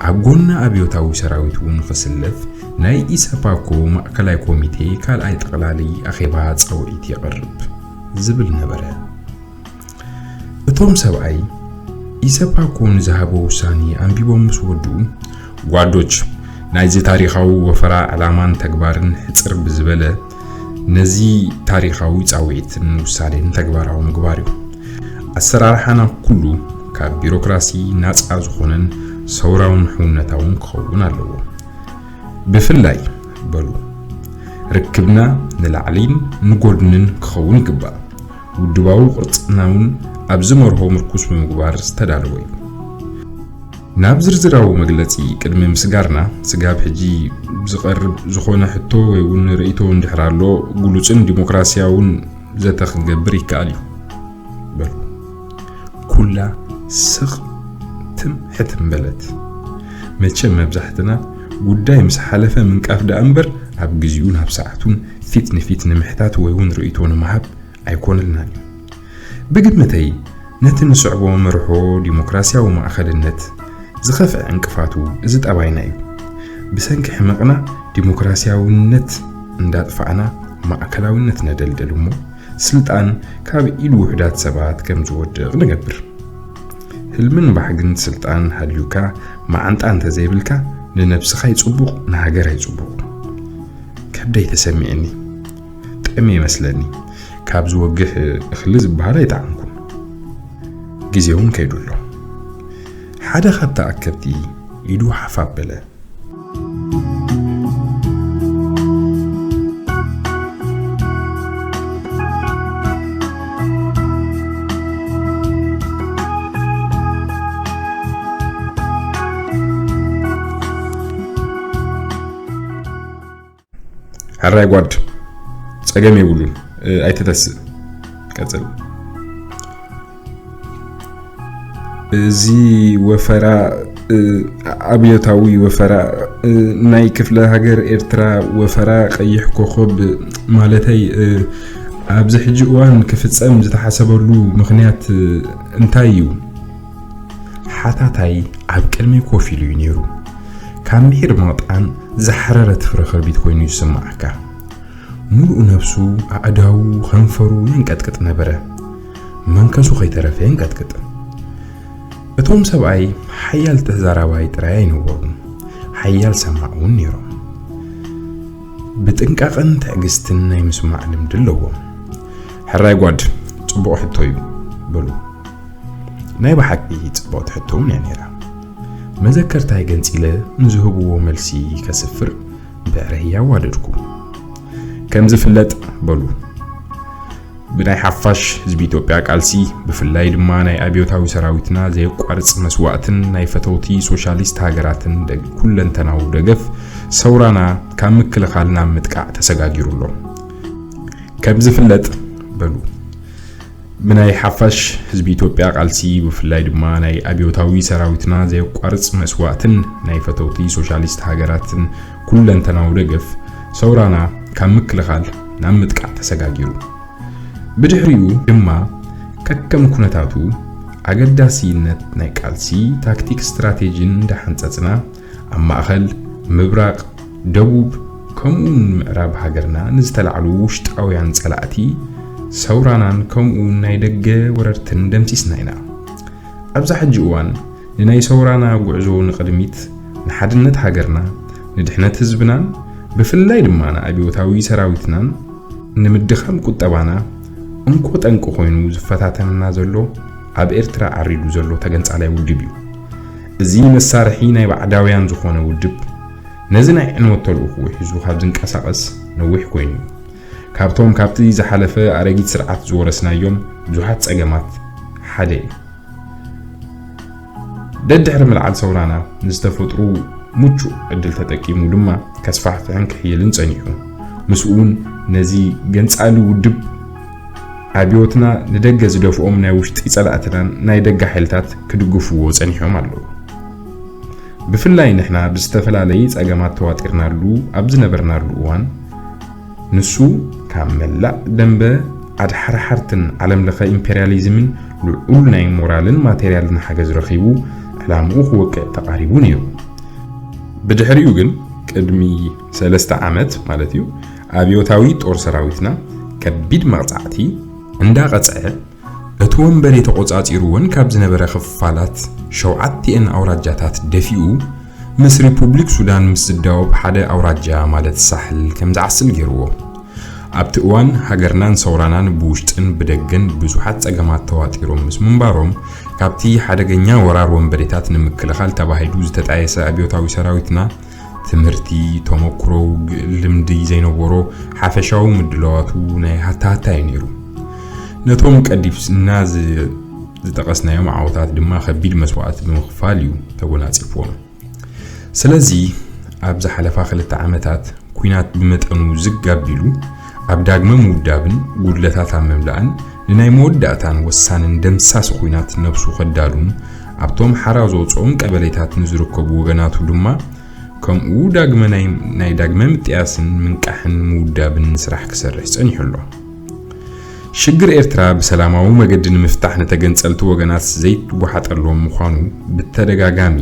ኣብ ጎኒ ኣብዮታዊ ሰራዊት እውን ክስለፍ ናይ ኢሰፓኮ ማእከላይ ኮሚቴ ካልኣይ ጠቕላሊ ኣኼባ ጻውዒት የቕርብ ዝብል ነበረ። እቶም ሰብኣይ ኢሰፓኮ ንዝሃቦ ውሳኔ ኣንቢቦም ምስ ወድኡ፣ ጓዶች፣ ናይዚ ታሪኻዊ ወፈራ ዕላማን ተግባርን ሕጽር ብዝበለ ነዚ ታሪኻዊ ጻውዒትን ውሳኔን ተግባራዊ ምግባር እዩ። ኣሰራርሓና ኩሉ ካብ ቢሮክራሲ ናጻ ዝኾነን ሰውራውን ሕውነታውን ክኸውን ኣለዎ። ብፍላይ በሉ፣ ርክብና ንላዕሊን ንጎድንን ክኸውን ይግባእ። ውድባዊ ቅርጽና እውን ኣብዚ መርሆ ምርኩስ ብምግባር ዝተዳለወ እዩ። ናብ ዝርዝራዊ መግለጺ ቅድሚ ምስጋርና፣ ስጋብ ሕጂ ዝቐርብ ዝኾነ ሕቶ ወይ እውን ርእይቶ እንድሕር ኣሎ፣ ግሉጽን ዲሞክራሲያውን ዘተ ክንገብር ይከኣል እዩ በሉ። ኩላ ስቕ ትም ሕትም በለት። መቸም መብዛሕትና ጉዳይ ምስ ሓለፈ ምንቃፍ ደኣ እምበር፣ ኣብ ግዜኡ ናብ ሰዓቱን ፊት ንፊት ንምሕታት ወይ እውን ርእይቶ ንምሃብ ኣይኮነልናን እዩ። ብግምተይ፣ ነቲ ንስዕቦ መርሖ ዲሞክራሲያዊ ማእኸልነት ዝኸፍአ ዕንቅፋቱ እዚ ጠባይና እዩ። ብሰንኪ ሕመቕና ዲሞክራሲያውነት እንዳጥፋእና ማእከላውነት ነደልድል እሞ፣ ስልጣን ካብ ኢድ ውሑዳት ሰባት ከም ዝወድቕ ንገብር። ህልምን ባህግን ስልጣን ሃልዩካ መዓንጣ እንተዘይብልካ፣ ንነብስኻ ይጽቡቕ፣ ንሃገር ኣይጽቡቕ። ከብደይ ተሰሚዕኒ፣ ጠሜ ይመስለኒ። ካብ ዝወግሕ እኽሊ ዝበሃል ኣይጠዓምኩን። ግዜ እውን ከይዱ ኣሎ። ሓደ ካብ ተኣከብቲ ኢዱ ሓፍ ኣበለ። ሕራይ ጓድ፣ ጸገም የብሉን፣ እ፣ ኣይትተስእ። ቀጽል። እዚ ወፈራ፣ እ፣ ኣብዮታዊ ወፈራ፣ እ፣ ናይ ክፍለ ሃገር ኤርትራ ወፈራ ቀይሕ ኮኸብ፣ ማለተይ፣ እ፣ ኣብዚ ሕጂ እዋን ክፍጸም ዝተሓሰበሉ ምኽንያት፣ እ፣ እንታይ እዩ? ሓታታይ ኣብ ቅድመይ ኮፍ ኢሉ እዩ ነይሩ። ካብ ምሒር መቕጣን ዝሓረረ ትፍረ ከርቢት ኮይኑ እዩ ዝስምዓካ። ምሉእ ነብሱ፣ ኣእዳዉ፣ ከንፈሩ የንቀጥቅጥ ነበረ። መንከሱ ከይተረፈ የንቀጥቅጥ። እቶም ሰብኣይ ሓያል ተዛራባይ ጥራይ ኣይነበሩን፣ ሓያል ሰማዕ እውን ነይሮም። ብጥንቃቐን ትዕግስትን ናይ ምስማዕ ልምዲ ኣለዎም። ሕራይ ጓድ፣ ጽቡቕ ሕቶ እዩ፣ በሉ። ናይ ብሓቂ ጽብቕቲ ሕቶ እውን እያ ነይራ። መዘከርታይ ገንጺለ ንዝህብዎ መልሲ ከስፍር ብዕረይ ኣዋደድኩ። ከም ዝፍለጥ በሉ፣ ብናይ ሓፋሽ ህዝቢ ኢትዮጵያ ቃልሲ፣ ብፍላይ ድማ ናይ ኣብዮታዊ ሰራዊትና ዘየቋርጽ መስዋእትን ናይ ፈተውቲ ሶሻሊስት ሃገራትን ደግ-፣ ኩለንተናዊ ደገፍ፣ ሰውራና ካብ ምክልኻል ናብ ምጥቃዕ ተሰጋጊሩ ኣሎ። ከም ዝፍለጥ በሉ፣ ብናይ ሓፋሽ ህዝቢ ኢትዮጵያ ቃልሲ፣ ብፍላይ ድማ ናይ ኣብዮታዊ ሰራዊትና ዘየቋርጽ መስዋእትን ናይ ፈተውቲ ሶሻሊስት ሃገራትን ኩለንተናዊ ደገፍ፣ ሰውራና ካብ ምክልኻል ናብ ምጥቃዕ ተሰጋጊሩ። ብድሕሪኡ ድማ ከከም ኩነታቱ ኣገዳሲነት ናይ ቃልሲ ታክቲክ ስትራቴጂን እንዳሓንጸጽና፣ ኣብ ማእኸል፣ ምብራቕ፣ ደቡብ፣ ከምኡ እውን ምዕራብ ሃገርና ንዝተላዕሉ ውሽጣውያን ጸላእቲ ሰውራናን ከምኡ እውን ናይ ደገ ወረርትን ደምሲስና ኢና። ኣብዛ ሕጂ እዋን ንናይ ሰውራና ጉዕዞ ንቕድሚት፣ ንሓድነት ሃገርና፣ ንድሕነት ህዝብናን ብፍላይ ድማ ንኣብዮታዊ ሰራዊትናን ንምድኻም ቁጠባና እንኮ ጠንቂ ኮይኑ ዝፈታተነና ዘሎ ኣብ ኤርትራ ዓሪዱ ዘሎ ተገንጻላይ ውድብ እዩ። እዚ መሳርሒ ናይ ባዕዳውያን ዝኾነ ውድብ ነዚ ናይ ዕንወት ተልእኹ ሒዙ ካብ ዝንቀሳቐስ ነዊሕ ኮይኑ እዩ። ካብቶም ካብቲ ዝሓለፈ ኣረጊት ስርዓት ዝወረስናዮም ብዙሓት ጸገማት ሓደ እዩ። ደድሕሪ ምልዓል ሰውራና ንዝተፈጥሩ ምቹእ ዕድል ተጠቂሙ ድማ ከስፋሕፍሕን ክሕይልን ጸኒሑ። ምስኡ እውን ነዚ ገንጻሊ ውድብ ኣብዮትና ንደገ ዝደፍኦም ናይ ውሽጢ ጸላእትናን ናይ ደገ ሓይልታት ክድግፍዎ ጸኒሖም ኣለዉ። ብፍላይ ንሕና ብዝተፈላለየ ጸገማት ተዋጢርናሉ ኣብ ዝነበርናሉ እዋን፣ ንሱ ካብ መላእ ደንበ ኣድሓርሓርትን ዓለምለኸ ኢምፔርያሊዝምን ልዑል ናይ ሞራልን ማቴርያልን ሓገዝ ረኺቡ ዕላምኡ ክወቅዕ ተቓሪቡ ነይሩ። ብድሕሪኡ ግን ቅድሚ ሰለስተ ዓመት ማለት እዩ፣ ኣብዮታዊ ጦር ሰራዊትና ከቢድ መቕጻዕቲ እንዳቐጽዐ እቲ ወንበዴ ተቖጻጺርወን ካብ ዝነበረ ክፋላት ሸውዓቲኤን ኣውራጃታት ደፊኡ ምስ ሪፑብሊክ ሱዳን ምስ ዝዳወብ ሓደ ኣውራጃ ማለት ሳሕል ከም ዝዓስል ገይርዎ። ኣብቲ እዋን ሃገርናን ሰውራናን ብውሽጥን ብደገን ብዙሓት ጸገማት ተዋጢሮም ምስ ምንባሮም ካብቲ ሓደገኛ ወራር ወንበዴታት ንምክልኻል ተባሂሉ ዝተጣየሰ ኣብዮታዊ ሰራዊትና ትምህርቲ፣ ተመኩሮ፣ ውግእ ልምዲ ዘይነበሮ ሓፈሻዊ ምድላዋቱ ናይ ሃታሃታ እዩ ነይሩ። ነቶም ቀዲምና ዝ-፣ ዝጠቐስናዮም ዓወታት ድማ ከቢድ መስዋእቲ ብምኽፋል እዩ ተጎናጺፍዎም። ስለዚ ኣብ ዝሓለፋ ክልተ ዓመታት ኲናት ብመጠኑ ዝግ ኣቢሉ ኣብ ዳግመ ምውዳብን ጉድለታት ኣብ ምምላእን ንናይ መወዳእታን ወሳንን ደምሳሲ ኲናት ነብሱ ከዳሉን ኣብቶም ሓራ ዘውፅኦም ቀበሌታት ንዝርከቡ ወገናቱ ድማ ከምኡ ዳግመ ናይ፣ ናይ ዳግመ ምጥያስን ምንቃሕን ምውዳብን ስራሕ ክሰርሕ ጸኒሑ ኣሎ። ሽግር ኤርትራ ብሰላማዊ መገዲ ንምፍታሕ ንተገንጸልቲ ወገናት ዘይትጓሓጠሎም ምዃኑ ብተደጋጋሚ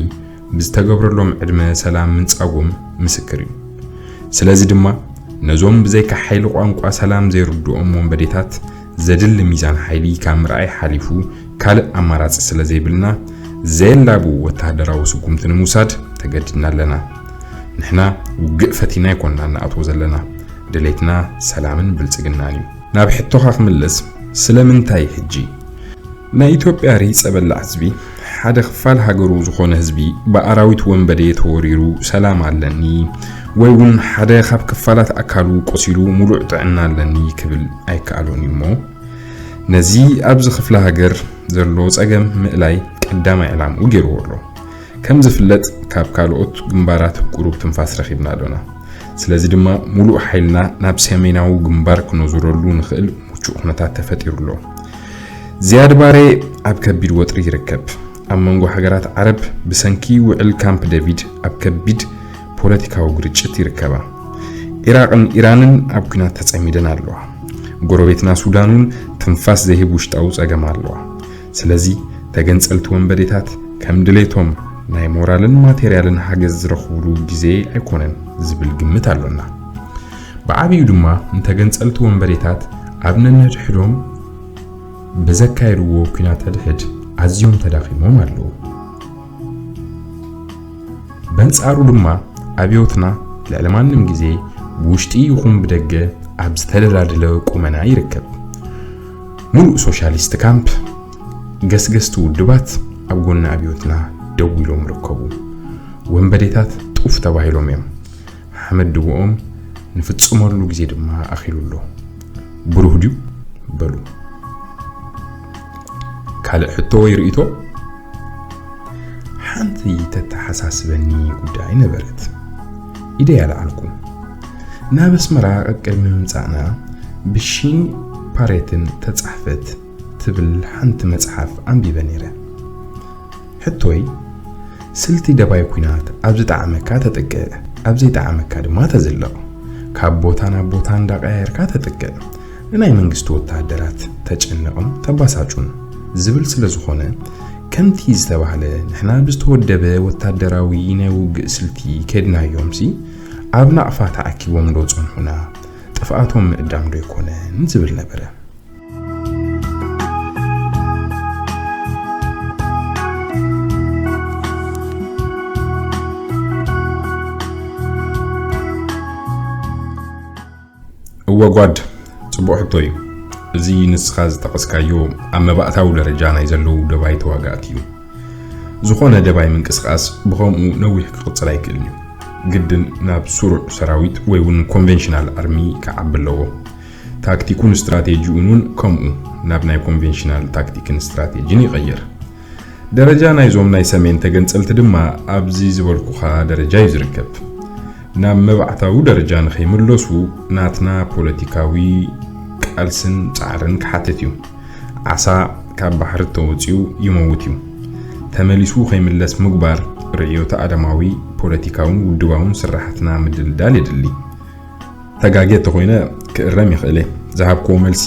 ብዝተገብረሎም ዕድመ ሰላም ምንጻጎም ምስክር እዩ። ስለዚ ድማ ነዞም ብዘይካ ሓይሊ ቋንቋ ሰላም ዘይርድኦም ወንበዴታት ዘድሊ ሚዛን ሓይሊ ካብ ምርኣይ ሓሊፉ ካልእ ኣማራጺ ስለ ዘይብልና ዘየላቡ ወተሃደራዊ ስጉምቲ ንምውሳድ ተገዲድና ኣለና። ንሕና ውግእ ፈቲና ኣይኮንና ንኣትዎ ዘለና። ድሌትና ሰላምን ብልጽግናን እዩ። ናብ ሕቶኻ ክምለስ፣ ስለምንታይ ሕጂ? ናይ ኢትዮጵያ ርሂጸ በላዕ ህዝቢ፣ ሓደ ክፋል ሃገሩ ዝኾነ ህዝቢ ብኣራዊት ወንበዴ ተወሪሩ ሰላም ኣለኒ፣ ወይ እውን ሓደ ካብ ክፋላት ኣካሉ ቆሲሉ ሙሉእ ጥዕና ኣለኒ ክብል ኣይከኣሎን እዩ እሞ፣ ነዚ ኣብዚ ክፍለ ሃገር ዘሎ ጸገም ምእላይ ቀዳማይ ዕላምኡ ገይርዎ ኣሎ። ከም ዝፍለጥ፣ ካብ ካልኦት ግንባራት ቁሩብ ትንፋስ ረኺብና ኣሎና። ስለዚ ድማ፣ ሙሉእ ሓይልና ናብ ሰሜናዊ ግንባር ክነዙረሉ ንኽእል ምቹእ ኩነታት ተፈጢሩ ኣሎ። ዝያድ ባሬ ኣብ ከቢድ ወጥሪ ይርከብ። ኣብ መንጎ ሃገራት ዓረብ ብሰንኪ ውዕል ካምፕ ደቪድ ኣብ ከቢድ ፖለቲካዊ ግርጭት ይርከባ። ኢራቕን ኢራንን ኣብ ኲናት ተጸሚደን ኣለዋ። ጎረቤትና ሱዳን እውን ትንፋስ ዘይህብ ውሽጣዊ ጸገም ኣለዋ። ስለዚ ተገንጸልቲ ወንበዴታት ከም ድሌቶም ናይ ሞራልን ማቴርያልን ሓገዝ ዝረኽብሉ ግዜ ኣይኮነን ዝብል ግምት ኣሎና። ብዓቢኡ ድማ ንተገንጸልቲ ወንበዴታት ኣብ ነንሕድሕዶም ብዘካየድዎ ኲናት ሕድሕድ ኣዝዮም ተዳኺሞም ኣለዉ። በንጻሩ ድማ ኣብዮትና ልዕሊ ማንም ግዜ ብውሽጢ ይኹን ብደገ ኣብ ዝተደላደለ ቁመና ይርከብ። ሙሉእ ሶሻሊስት ካምፕ፣ ገስገስቲ ውድባት ኣብ ጎኒ ኣብዮትና ደው ኢሎም ይርከቡ። ወንበዴታት ጡፍ ተባሂሎም እዮም። ሓመድ ድቦኦም ንፍጽመሉ ግዜ ድማ ኣኺሉ ኣሎ። ብሩህ ድዩ? በሉ። ካልእ ሕቶ ወይ ርእይቶ? ሓንቲ ተተሓሳስበኒ ጉዳይ ነበረት። ኢደይ ኣልዓልኩ። ናብ ኣስመራ ቀቅድሚ ምምጻእና ብሺን ፓሬትን ተጻሕፈት ትብል ሓንቲ መጽሓፍ ኣንቢበ ነይረ። ሕቶይ፣ ስልቲ ደባይ ኲናት ኣብ ዝጠዓመካ ተጥቅዕ፣ ኣብ ዘይጠዓመካ ድማ ተዝልቕ። ካብ ቦታ ናብ ቦታ እንዳቀያየርካ ተጥቅዕ። ንናይ መንግስቲ ወተሃደራት ተጨንቕን ተባሳጩን ዝብል ስለ ዝኾነ፣ ከምቲ ዝተባህለ ንሕና ብዝተወደበ ወታደራዊ ናይ ውግእ ስልቲ ከድናዮምሲ፣ ኣብ ናቕፋ ተዓኪቦም ዶ ጸንሑና? ጥፍኣቶም ምእዳም ዶ ኣይኮነን ዝብል ነበረ። እወ ጓድ፣ ጽቡቕ ሕቶ እዩ። እዚ ንስኻ ዝጠቐስካዮ ኣብ መባእታዊ ደረጃ ናይ ዘለዉ ደባይ ተዋጋእቲ እዩ። ዝኾነ ደባይ ምንቅስቓስ ብኸምኡ ነዊሕ ክቕጽል ኣይክእልን እዩ። ግድን ናብ ስሩዕ ሰራዊት ወይ እውን ኮንቬንሽናል ኣርሚ ክዓቢ ኣለዎ። ታክቲኩን ስትራቴጂኡን እውን ከምኡ ናብ ናይ ኮንቬንሽናል ታክቲክን ስትራቴጂን ይቐየር። ደረጃ ናይዞም ናይ ሰሜን ተገንጸልቲ ድማ ኣብዚ ዝበልኩኻ ደረጃ እዩ ዝርከብ። ናብ መባዕታዊ ደረጃ ንኸይምለሱ ናትና ፖለቲካዊ ቃልስን ጻዕርን ክሓትት እዩ። ዓሳ ካብ ባሕሪ ተወጺኡ ይመውት እዩ። ተመሊሱ ከይምለስ ምግባር ርእዮተ ዓለማዊ፣ ፖለቲካውን ውድባውን ስራሕትና ምድልዳል የድሊ። ተጋግየ እንተኾይነ ክእረም ይኽእል እየ። ዝሃብክዎ መልሲ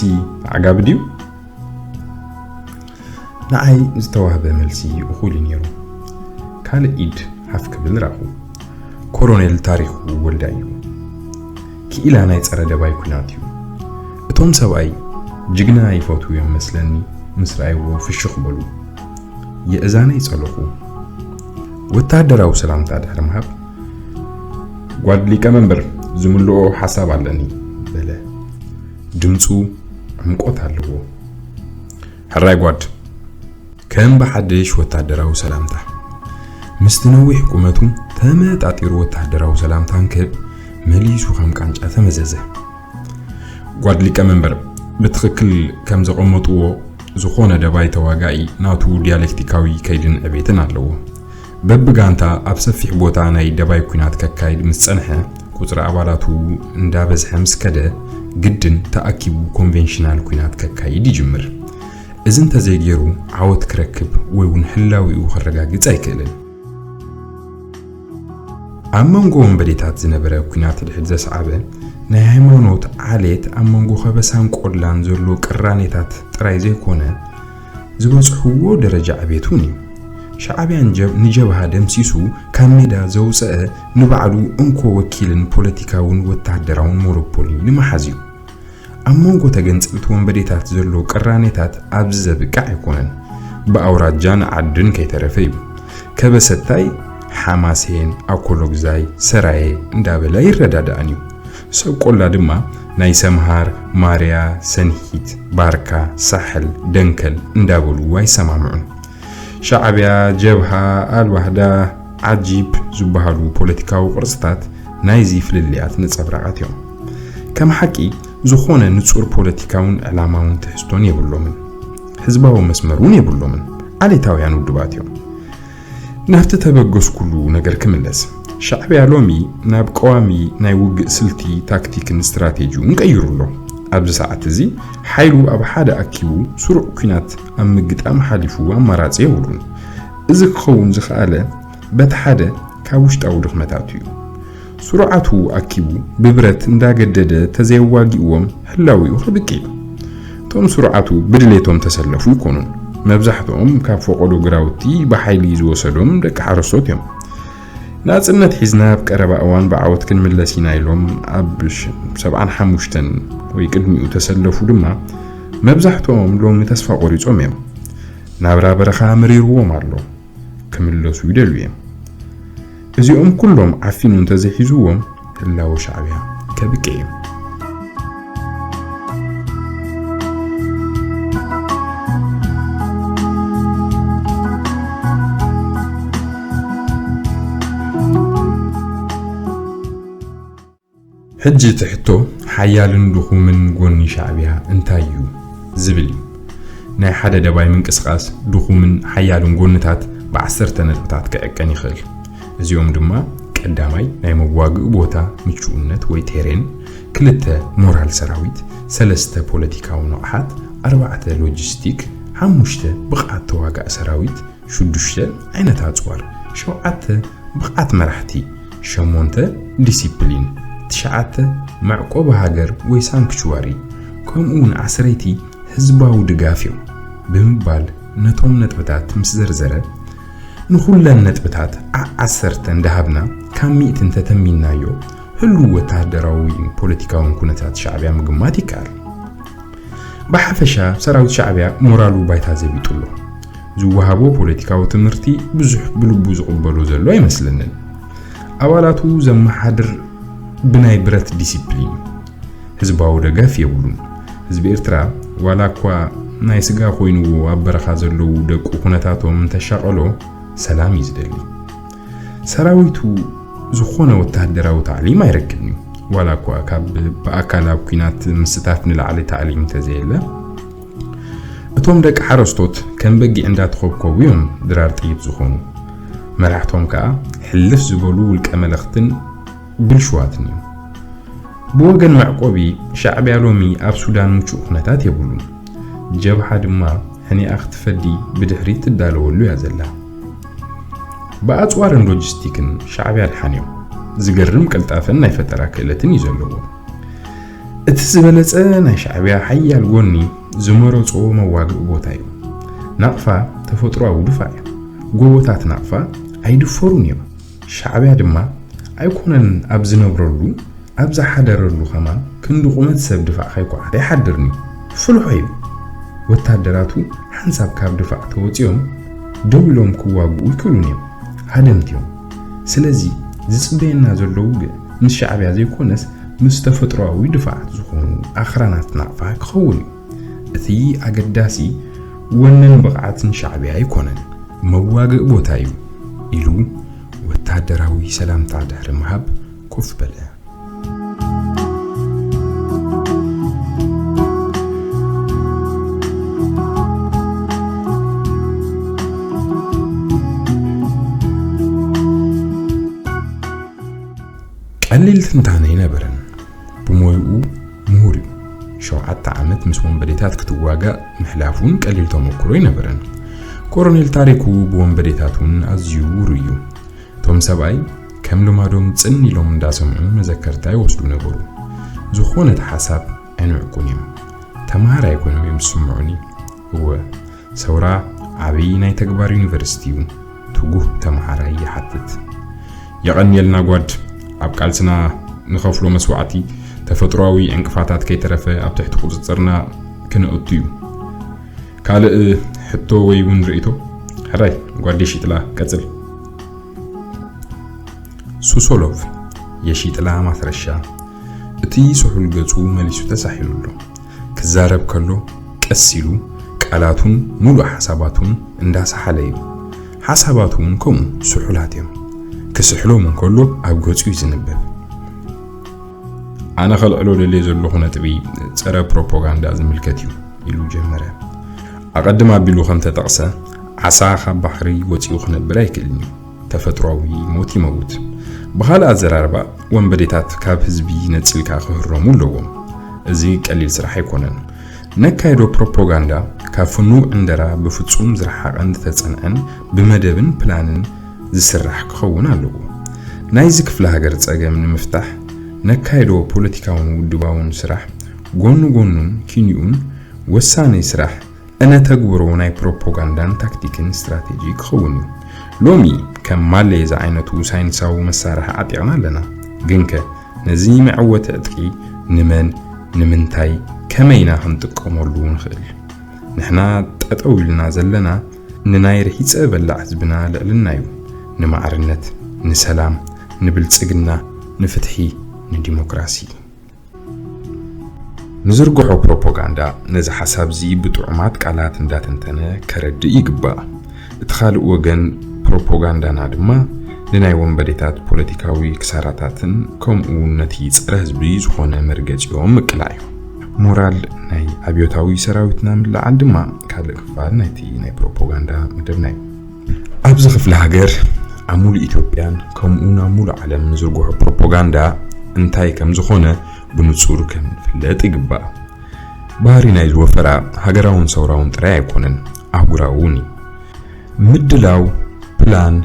ኣዕጋቢ ድዩ? ንዓይ ዝተዋህበ መልሲ እኹል እዩ ነይሩ። ካልእ ኢድ ሃፍ ክብል ረኣኹ። ኮሎኔል ታሪኹ ወልዳይ እዩ። ክኢላ ናይ ጸረ ደባይ ኲናት እዩ። እቶም ሰብኣይ ጅግና ይፈትዉ እዮም መስለኒ፣ ምስ ረኣይዎ ፍሽኽ በሉ። የእዛነይ ጸለኹ። ወተሃደራዊ ሰላምታ ድሕሪ ምሃብ፣ "ጓድ ሊቀ መንበር፣ ዝምልኦ ሓሳብ ኣለኒ" በለ። ድምጹ ዕምቆት ኣለዎ። "ሕራይ ጓድ!" ከም ብሓድሽ ወተሃደራዊ ሰላምታ። ምስቲ ነዊሕ ቁመቱ ተመጣጢሩ ወተሃደራዊ ሰላምታ እንክህብ፣ መሊሱ ከም ቃንጫ ተመዘዘ። "ጓድ ሊቀ መንበር፣ ብትኽክል ከም ዘቐመጥዎ፣ ዝኾነ ደባይ ተዋጋኢ ናቱ ዲያሌክቲካዊ ከይድን ዕቤትን ኣለዎ። በብጋንታ ኣብ ሰፊሕ ቦታ ናይ ደባይ ኲናት ከካይድ ምስ ጸንሐ፣ ቁጽሪ ኣባላቱ እንዳበዝሐ ምስ ከደ፣ ግድን ተኣኪቡ ኮንቬንሽናል ኲናት ከካይድ ይጅምር። እዚ እንተዘይገይሩ፣ ዓወት ክረክብ ወይ እውን ህላዊኡ ከረጋግጽ ኣይክእልን። ኣብ መንጎ ወንበዴታት ዝነበረ ኲናት ድሕድ ዘስዓበ ናይ ሃይማኖት ዓሌት፣ ኣብ መንጎ ከበሳን ቆላን ዘሎ ቅራኔታት ጥራይ ዘይኮነ፣ ዝበጽሕዎ ደረጃ ዕቤት እውን እዩ። ሻዕብያ ንጀብ-፣ ንጀብሃ ደምሲሱ ካብ ሜዳ ዘውጸአ፣ ንባዕሉ እንኮ ወኪልን ፖለቲካውን ወተሃደራውን ሞኖፖሊ ንምሓዝ እዩ። ኣብ መንጎ ተገንጸልቲ ወንበዴታት ዘሎ ቅራኔታት ኣብዚ ዘብቅዕ ኣይኮነን። ብኣውራጃን ዓድን ከይተረፈ እዩ። ከበሰታይ ሓማሴን፣ ኣኮሎግዛይ፣ ሰራየ እንዳበለ ኣይረዳዳእን እዩ። ሰብ ቆላ ድማ ናይ ሰምሃር፣ ማርያ፣ ሰንሒት፣ ባርካ፣ ሳሕል፣ ደንከል እንዳበሉ ኣይሰማምዑን። ሻዕብያ፣ ጀብሃ፣ ኣልዋህዳ፣ ዓጂብ ዝበሃሉ ፖለቲካዊ ቅርጽታት ናይዚ ፍልልያት ነጸብራቓት እዮም። ከም ሓቂ፣ ዝኾነ ንጹር ፖለቲካውን ዕላማውን ትሕዝቶን የብሎምን። ህዝባዊ መስመር እውን የብሎምን። ዓሌታውያን ውድባት እዮም። ናብቲ ተበገስኩሉ ነገር ክምለስ። ሻዕብያ ሎሚ ናብ ቀዋሚ ናይ ውግእ ስልቲ፣ ታክቲክን ስትራቴጂውን ቀይሩ ኣሎ። ኣብዚ ሰዓት እዚ ሓይሉ ኣብ ሓደ ኣኪቡ ስሩዕ ኲናት ኣብ ምግጣም ሓሊፉ ኣማራጺ የብሉን። እዚ ክኸውን ዝኸኣለ በቲ ሓደ ካብ ውሽጣዊ ድኽመታቱ እዩ። ስሩዓቱ ኣኪቡ ብብረት እንዳገደደ ተዘየዋጊእዎም ህላዊኡ ከብቂ እዩ። እቶም ስሩዓቱ ብድሌቶም ተሰለፉ ይኮኑን። መብዛሕትኦም ካብ ፈቆዶ ግራውቲ ብሓይሊ ዝወሰዶም ደቂ ሓረስቶት እዮም። ናጽነት ሒዝና ኣብ ቀረባ እዋን ብዓወት ክንምለስ ኢና ኢሎም ኣብ ሽ-፣ ሰብዓን ሓሙሽተን ወይ ቅድሚኡ ተሰለፉ ድማ መብዛሕትኦም ሎሚ ተስፋ ቆሪጾም እዮም። ናብራ በረኻ መሪርዎም ኣሎ። ክምለሱ ይደልዩ እዮም። እዚኦም ኩሎም ዓፊኑ እንተዘይሒዝዎም ህላወ ሻዕብያ ከብቅዕ እዩ። ሕጂ እቲ ሕቶ ሓያልን ድኹምን ጎኒ ሻዕብያ እንታይ እዩ ዝብል እዩ። ናይ ሓደ ደባይ ምንቅስቓስ ድኹምን ሓያልን ጎንታት ብዓሰርተ ነጥብታት ክዕቀን ይኽእል። እዚኦም ድማ ቀዳማይ ናይ መዋግኢ ቦታ ምቹእነት ወይ ቴሬን፣ ክልተ ሞራል ሰራዊት፣ ሰለስተ ፖለቲካዊ ንቕሓት፣ ኣርባዕተ ሎጂስቲክ፣ ሓሙሽተ ብቕዓት ተዋጋኢ ሰራዊት፣ ሽዱሽተ ዓይነት ኣጽዋር፣ ሸውዓተ ብቕዓት መራሕቲ፣ ሸሞንተ ዲሲፕሊን፣ ትሽዓተ መዕቆቢ ሃገር ወይ ሳንክቹዋሪ፣ ከምኡ እውን ዓስረይቲ ህዝባዊ ድጋፍ እዮም ብምባል ነቶም ነጥብታት ምስ ዘርዘረ፣ ንኹለን ነጥብታት ዓ-፣ ዓሰርተ እንዳሃብና ካብ ሚእቲ እንተተሚናዮ፣ ህሉው ወተሃደራዊ ፖለቲካውን ኩነታት ሻዕብያ ምግማት ይከኣል። ብሓፈሻ ሰራዊት ሻዕብያ ሞራሉ ባይታ ዘቢጡ ኣሎ። ዝወሃቦ ፖለቲካዊ ትምህርቲ ብዙሕ ብልቡ ዝቕበሎ ዘሎ ኣይመስለንን። ኣባላቱ ዘመሓድር ብናይ ብረት ዲሲፕሊን፣ ህዝባዊ ደገፍ የብሉን። ህዝቢ ኤርትራ ዋላ እኳ ናይ ስጋ ኮይንዎ ኣብ በረኻ ዘለዉ ደቁ ኩነታቶም እንተሻቐሎ ሰላም እዩ ዝደሊ። ሰራዊቱ ዝኾነ ወተሃደራዊ ታዕሊም ኣይረክብን እዩ። ዋላ እኳ ካብ ብኣካል ኣብ ኲናት ምስታፍ ንላዕሊ ታዕሊም እንተዘየለ፣ እቶም ደቂ ሓረስቶት ከም በጊዕ እንዳተኾብኮቡ እዮም ድራር ጥይት ዝኾኑ። መራሕቶም ከኣ ሕልፍ ዝበሉ ውልቀ መለኽትን ብልሽዋትን እዮም። ብወገን መዕቆቢ፣ ሻዕብያ ሎሚ ኣብ ሱዳን ምቹእ ኩነታት የብሉን። ጀብሃ ድማ ሕኒኣ ክትፈዲ ብድሕሪት ትዳለወሉ እያ ዘላ። ብኣጽዋርን ሎጂስቲክን ሻዕብያ ድሓን እዮም። ዝገርም ቅልጣፈን ናይ ፈጠራ ክእለትን እዩ ዘለዎ። እቲ ዝበለጸ ናይ ሻዕብያ ሓያል ጎኒ ዝመረጾ መዋግኢ ቦታ እዩ። ናቕፋ ተፈጥሮኣዊ ድፋዕ እዩ። ጎቦታት ናቕፋ ኣይድፈሩን እዮም። ሻዕብያ ድማ ኣይኮነን ኣብ ዝነብረሉ፣ ኣብ ዝሓደረሉ ከማን ክንዲ ቁመት ሰብ ድፋዕ ከይኮዓተ ኣይሓድርን እዩ። ፍልሖ እዩ። ወታደራቱ ሓንሳብ ካብ ድፋዕ ተወጺኦም ደው ኢሎም ክዋግኡ ኣይክእሉን እዮም። ሃደምቲ እዮም። ስለዚ ዝጽበየና ዘሎ ውግእ ምስ ሻዕብያ ዘይኮነስ ምስ ተፈጥሮኣዊ ድፋዓት ዝኾኑ ኣኽራናት ናቕፋ ክኸውን እዩ። እቲ ኣገዳሲ ወንን ብቕዓትን ሻዕብያ ኣይኮነን፣ መዋግእ ቦታ እዩ ኢሉ ወታደራዊ ሰላምታ ድሕሪ ምሃብ ኮፍ በለ። ቀሊል ትንታነ ኣይነበረን። ብሞይኡ ምሁር እዩ። ሸውዓተ ዓመት ምስ ወንበዴታት ክትዋጋእ ምሕላፉን ቀሊል ተመክሮ ኣይነበረን። ኮሎኔል ታሪኩ ብወንበዴታት እውን ኣዝዩ ውሩይ እዩ። እቶም ሰብኣይ ከም ልማዶም ጽን ኢሎም እንዳሰምዑ መዘከርታ ይወስዱ ነበሩ። ዝኾነ እቲ ሓሳብ ኣይንዕቁን እዮም። ተማሃራይ ኮይኖም እዮም ዝስምዑኒ። እወ፣ ሰውራ ዓብዪ ናይ ተግባር ዩኒቨርሲቲ እዩ። ትጉህ ተማሃራይ ይሓትት። የቐንየልና ጓድ፣ ኣብ ቃልስና ንኸፍሎ መስዋዕቲ ተፈጥሮኣዊ ዕንቅፋታት ከይተረፈ ኣብ ትሕቲ ቁጽጽርና ክነእቱ እዩ። ካልእ ሕቶ ወይ እውን ርእይቶ? ሕራይ ጓድ የሺጥላ፣ ቀጽል። ሱሶሎቭ፣ የሺጥላ ማስረሻ፣ እቲ ስሑል ገጹ መሊሱ ተሳሒሉ ኣሎ። ክዛረብ ከሎ ቀስ ኢሉ ቃላቱን ሙሉእ ሓሳባቱን እንዳሰሓለ እዩ። ሓሳባቱ እውን ከምኡ ስሑላት እዮም። ክስሕሎም እንከሎ ኣብ ገጹ እዩ ዝንበብ። ኣነ ከልዕሎ ደልየ ዘለኹ ነጥቢ ጸረ ፕሮፓጋንዳ ዝምልከት እዩ ኢሉ ጀመረ። ኣቐድም ኣቢሉ ከም ተጠቕሰ፣ ዓሳ ካብ ባሕሪ ወጺኡ ክነብር ኣይክእልን እዩ። ተፈጥሮኣዊ ሞት ይመውት። ብኻልእ ኣዘራርባ፣ ወንበዴታት ካብ ህዝቢ ነጺልካ ክህረሙ ኣለዎም። እዚ ቀሊል ስራሕ ኣይኮነን። ነካይዶ ፕሮፓጋንዳ ካብ ፍኑው ዕንደራ ብፍጹም ዝረሓቐን ዝተጸንዐን ብመደብን ፕላንን ዝስራሕ ክኸውን ኣለዎ። ናይዚ ክፍለ ሃገር ጸገም ንምፍታሕ ነካይዶ ፖለቲካውን ውድባውን ስራሕ ጎኑ ጎኑን ኪንኡን ወሳኒ ስራሕ እነተግብሮ ናይ ፕሮፓጋንዳን ታክቲክን ስትራቴጂ ክኸውን እዩ። ሎሚ ከም ማሌ ዝዓይነቱ ሳይንሳዊ መሳርሒ ዓጢቕና ኣለና። ግንከ ነዚ መዐወቲ ዕጥቂ ንመን፣ ንምንታይ፣ ከመይ ኢና ክንጥቀመሉ ንኽእል? ንሕና ጠጠው ኢልና ዘለና ንናይ ርሒጸ በላዕ ህዝብና ልዕልና እዩ። ንማዕርነት፣ ንሰላም፣ ንብልጽግና፣ ንፍትሒ፣ ንዲሞክራሲ። ንዝርግሖ ፕሮፓጋንዳ ነዚ ሓሳብዚ ብጥዑማት ቃላት እንዳተንተነ ከረድእ ይግባእ። እቲ ካልእ ወገን ፕሮፓጋንዳና ድማ ንናይ ወንበዴታት ፖለቲካዊ ክሳራታትን ከምኡ እውን ነቲ ጸረ ህዝቢ ዝኾነ መርገጺኦም ምቅላዕ እዩ። ሞራል ናይ ኣብዮታዊ ሰራዊትና ምልዓል ድማ ካልእ ክፋል ናይቲ ናይ ፕሮፓጋንዳ መደብና እዩ። ኣብዚ ክፍለ ሃገር ኣብ ሙሉእ ኢትዮጵያን ከምኡ ናብ ሙሉእ ዓለም ንዝርግሖ ፕሮፓጋንዳ እንታይ ከም ዝኾነ ብንጹር ከም ዝፍለጥ ይግባእ። ባህሪ ናይዚ ወፈራ ሃገራውን ሰውራውን ጥራይ ኣይኮነን፣ ኣህጉራዊ እውን እዩ። ምድላው፣ ፕላን፣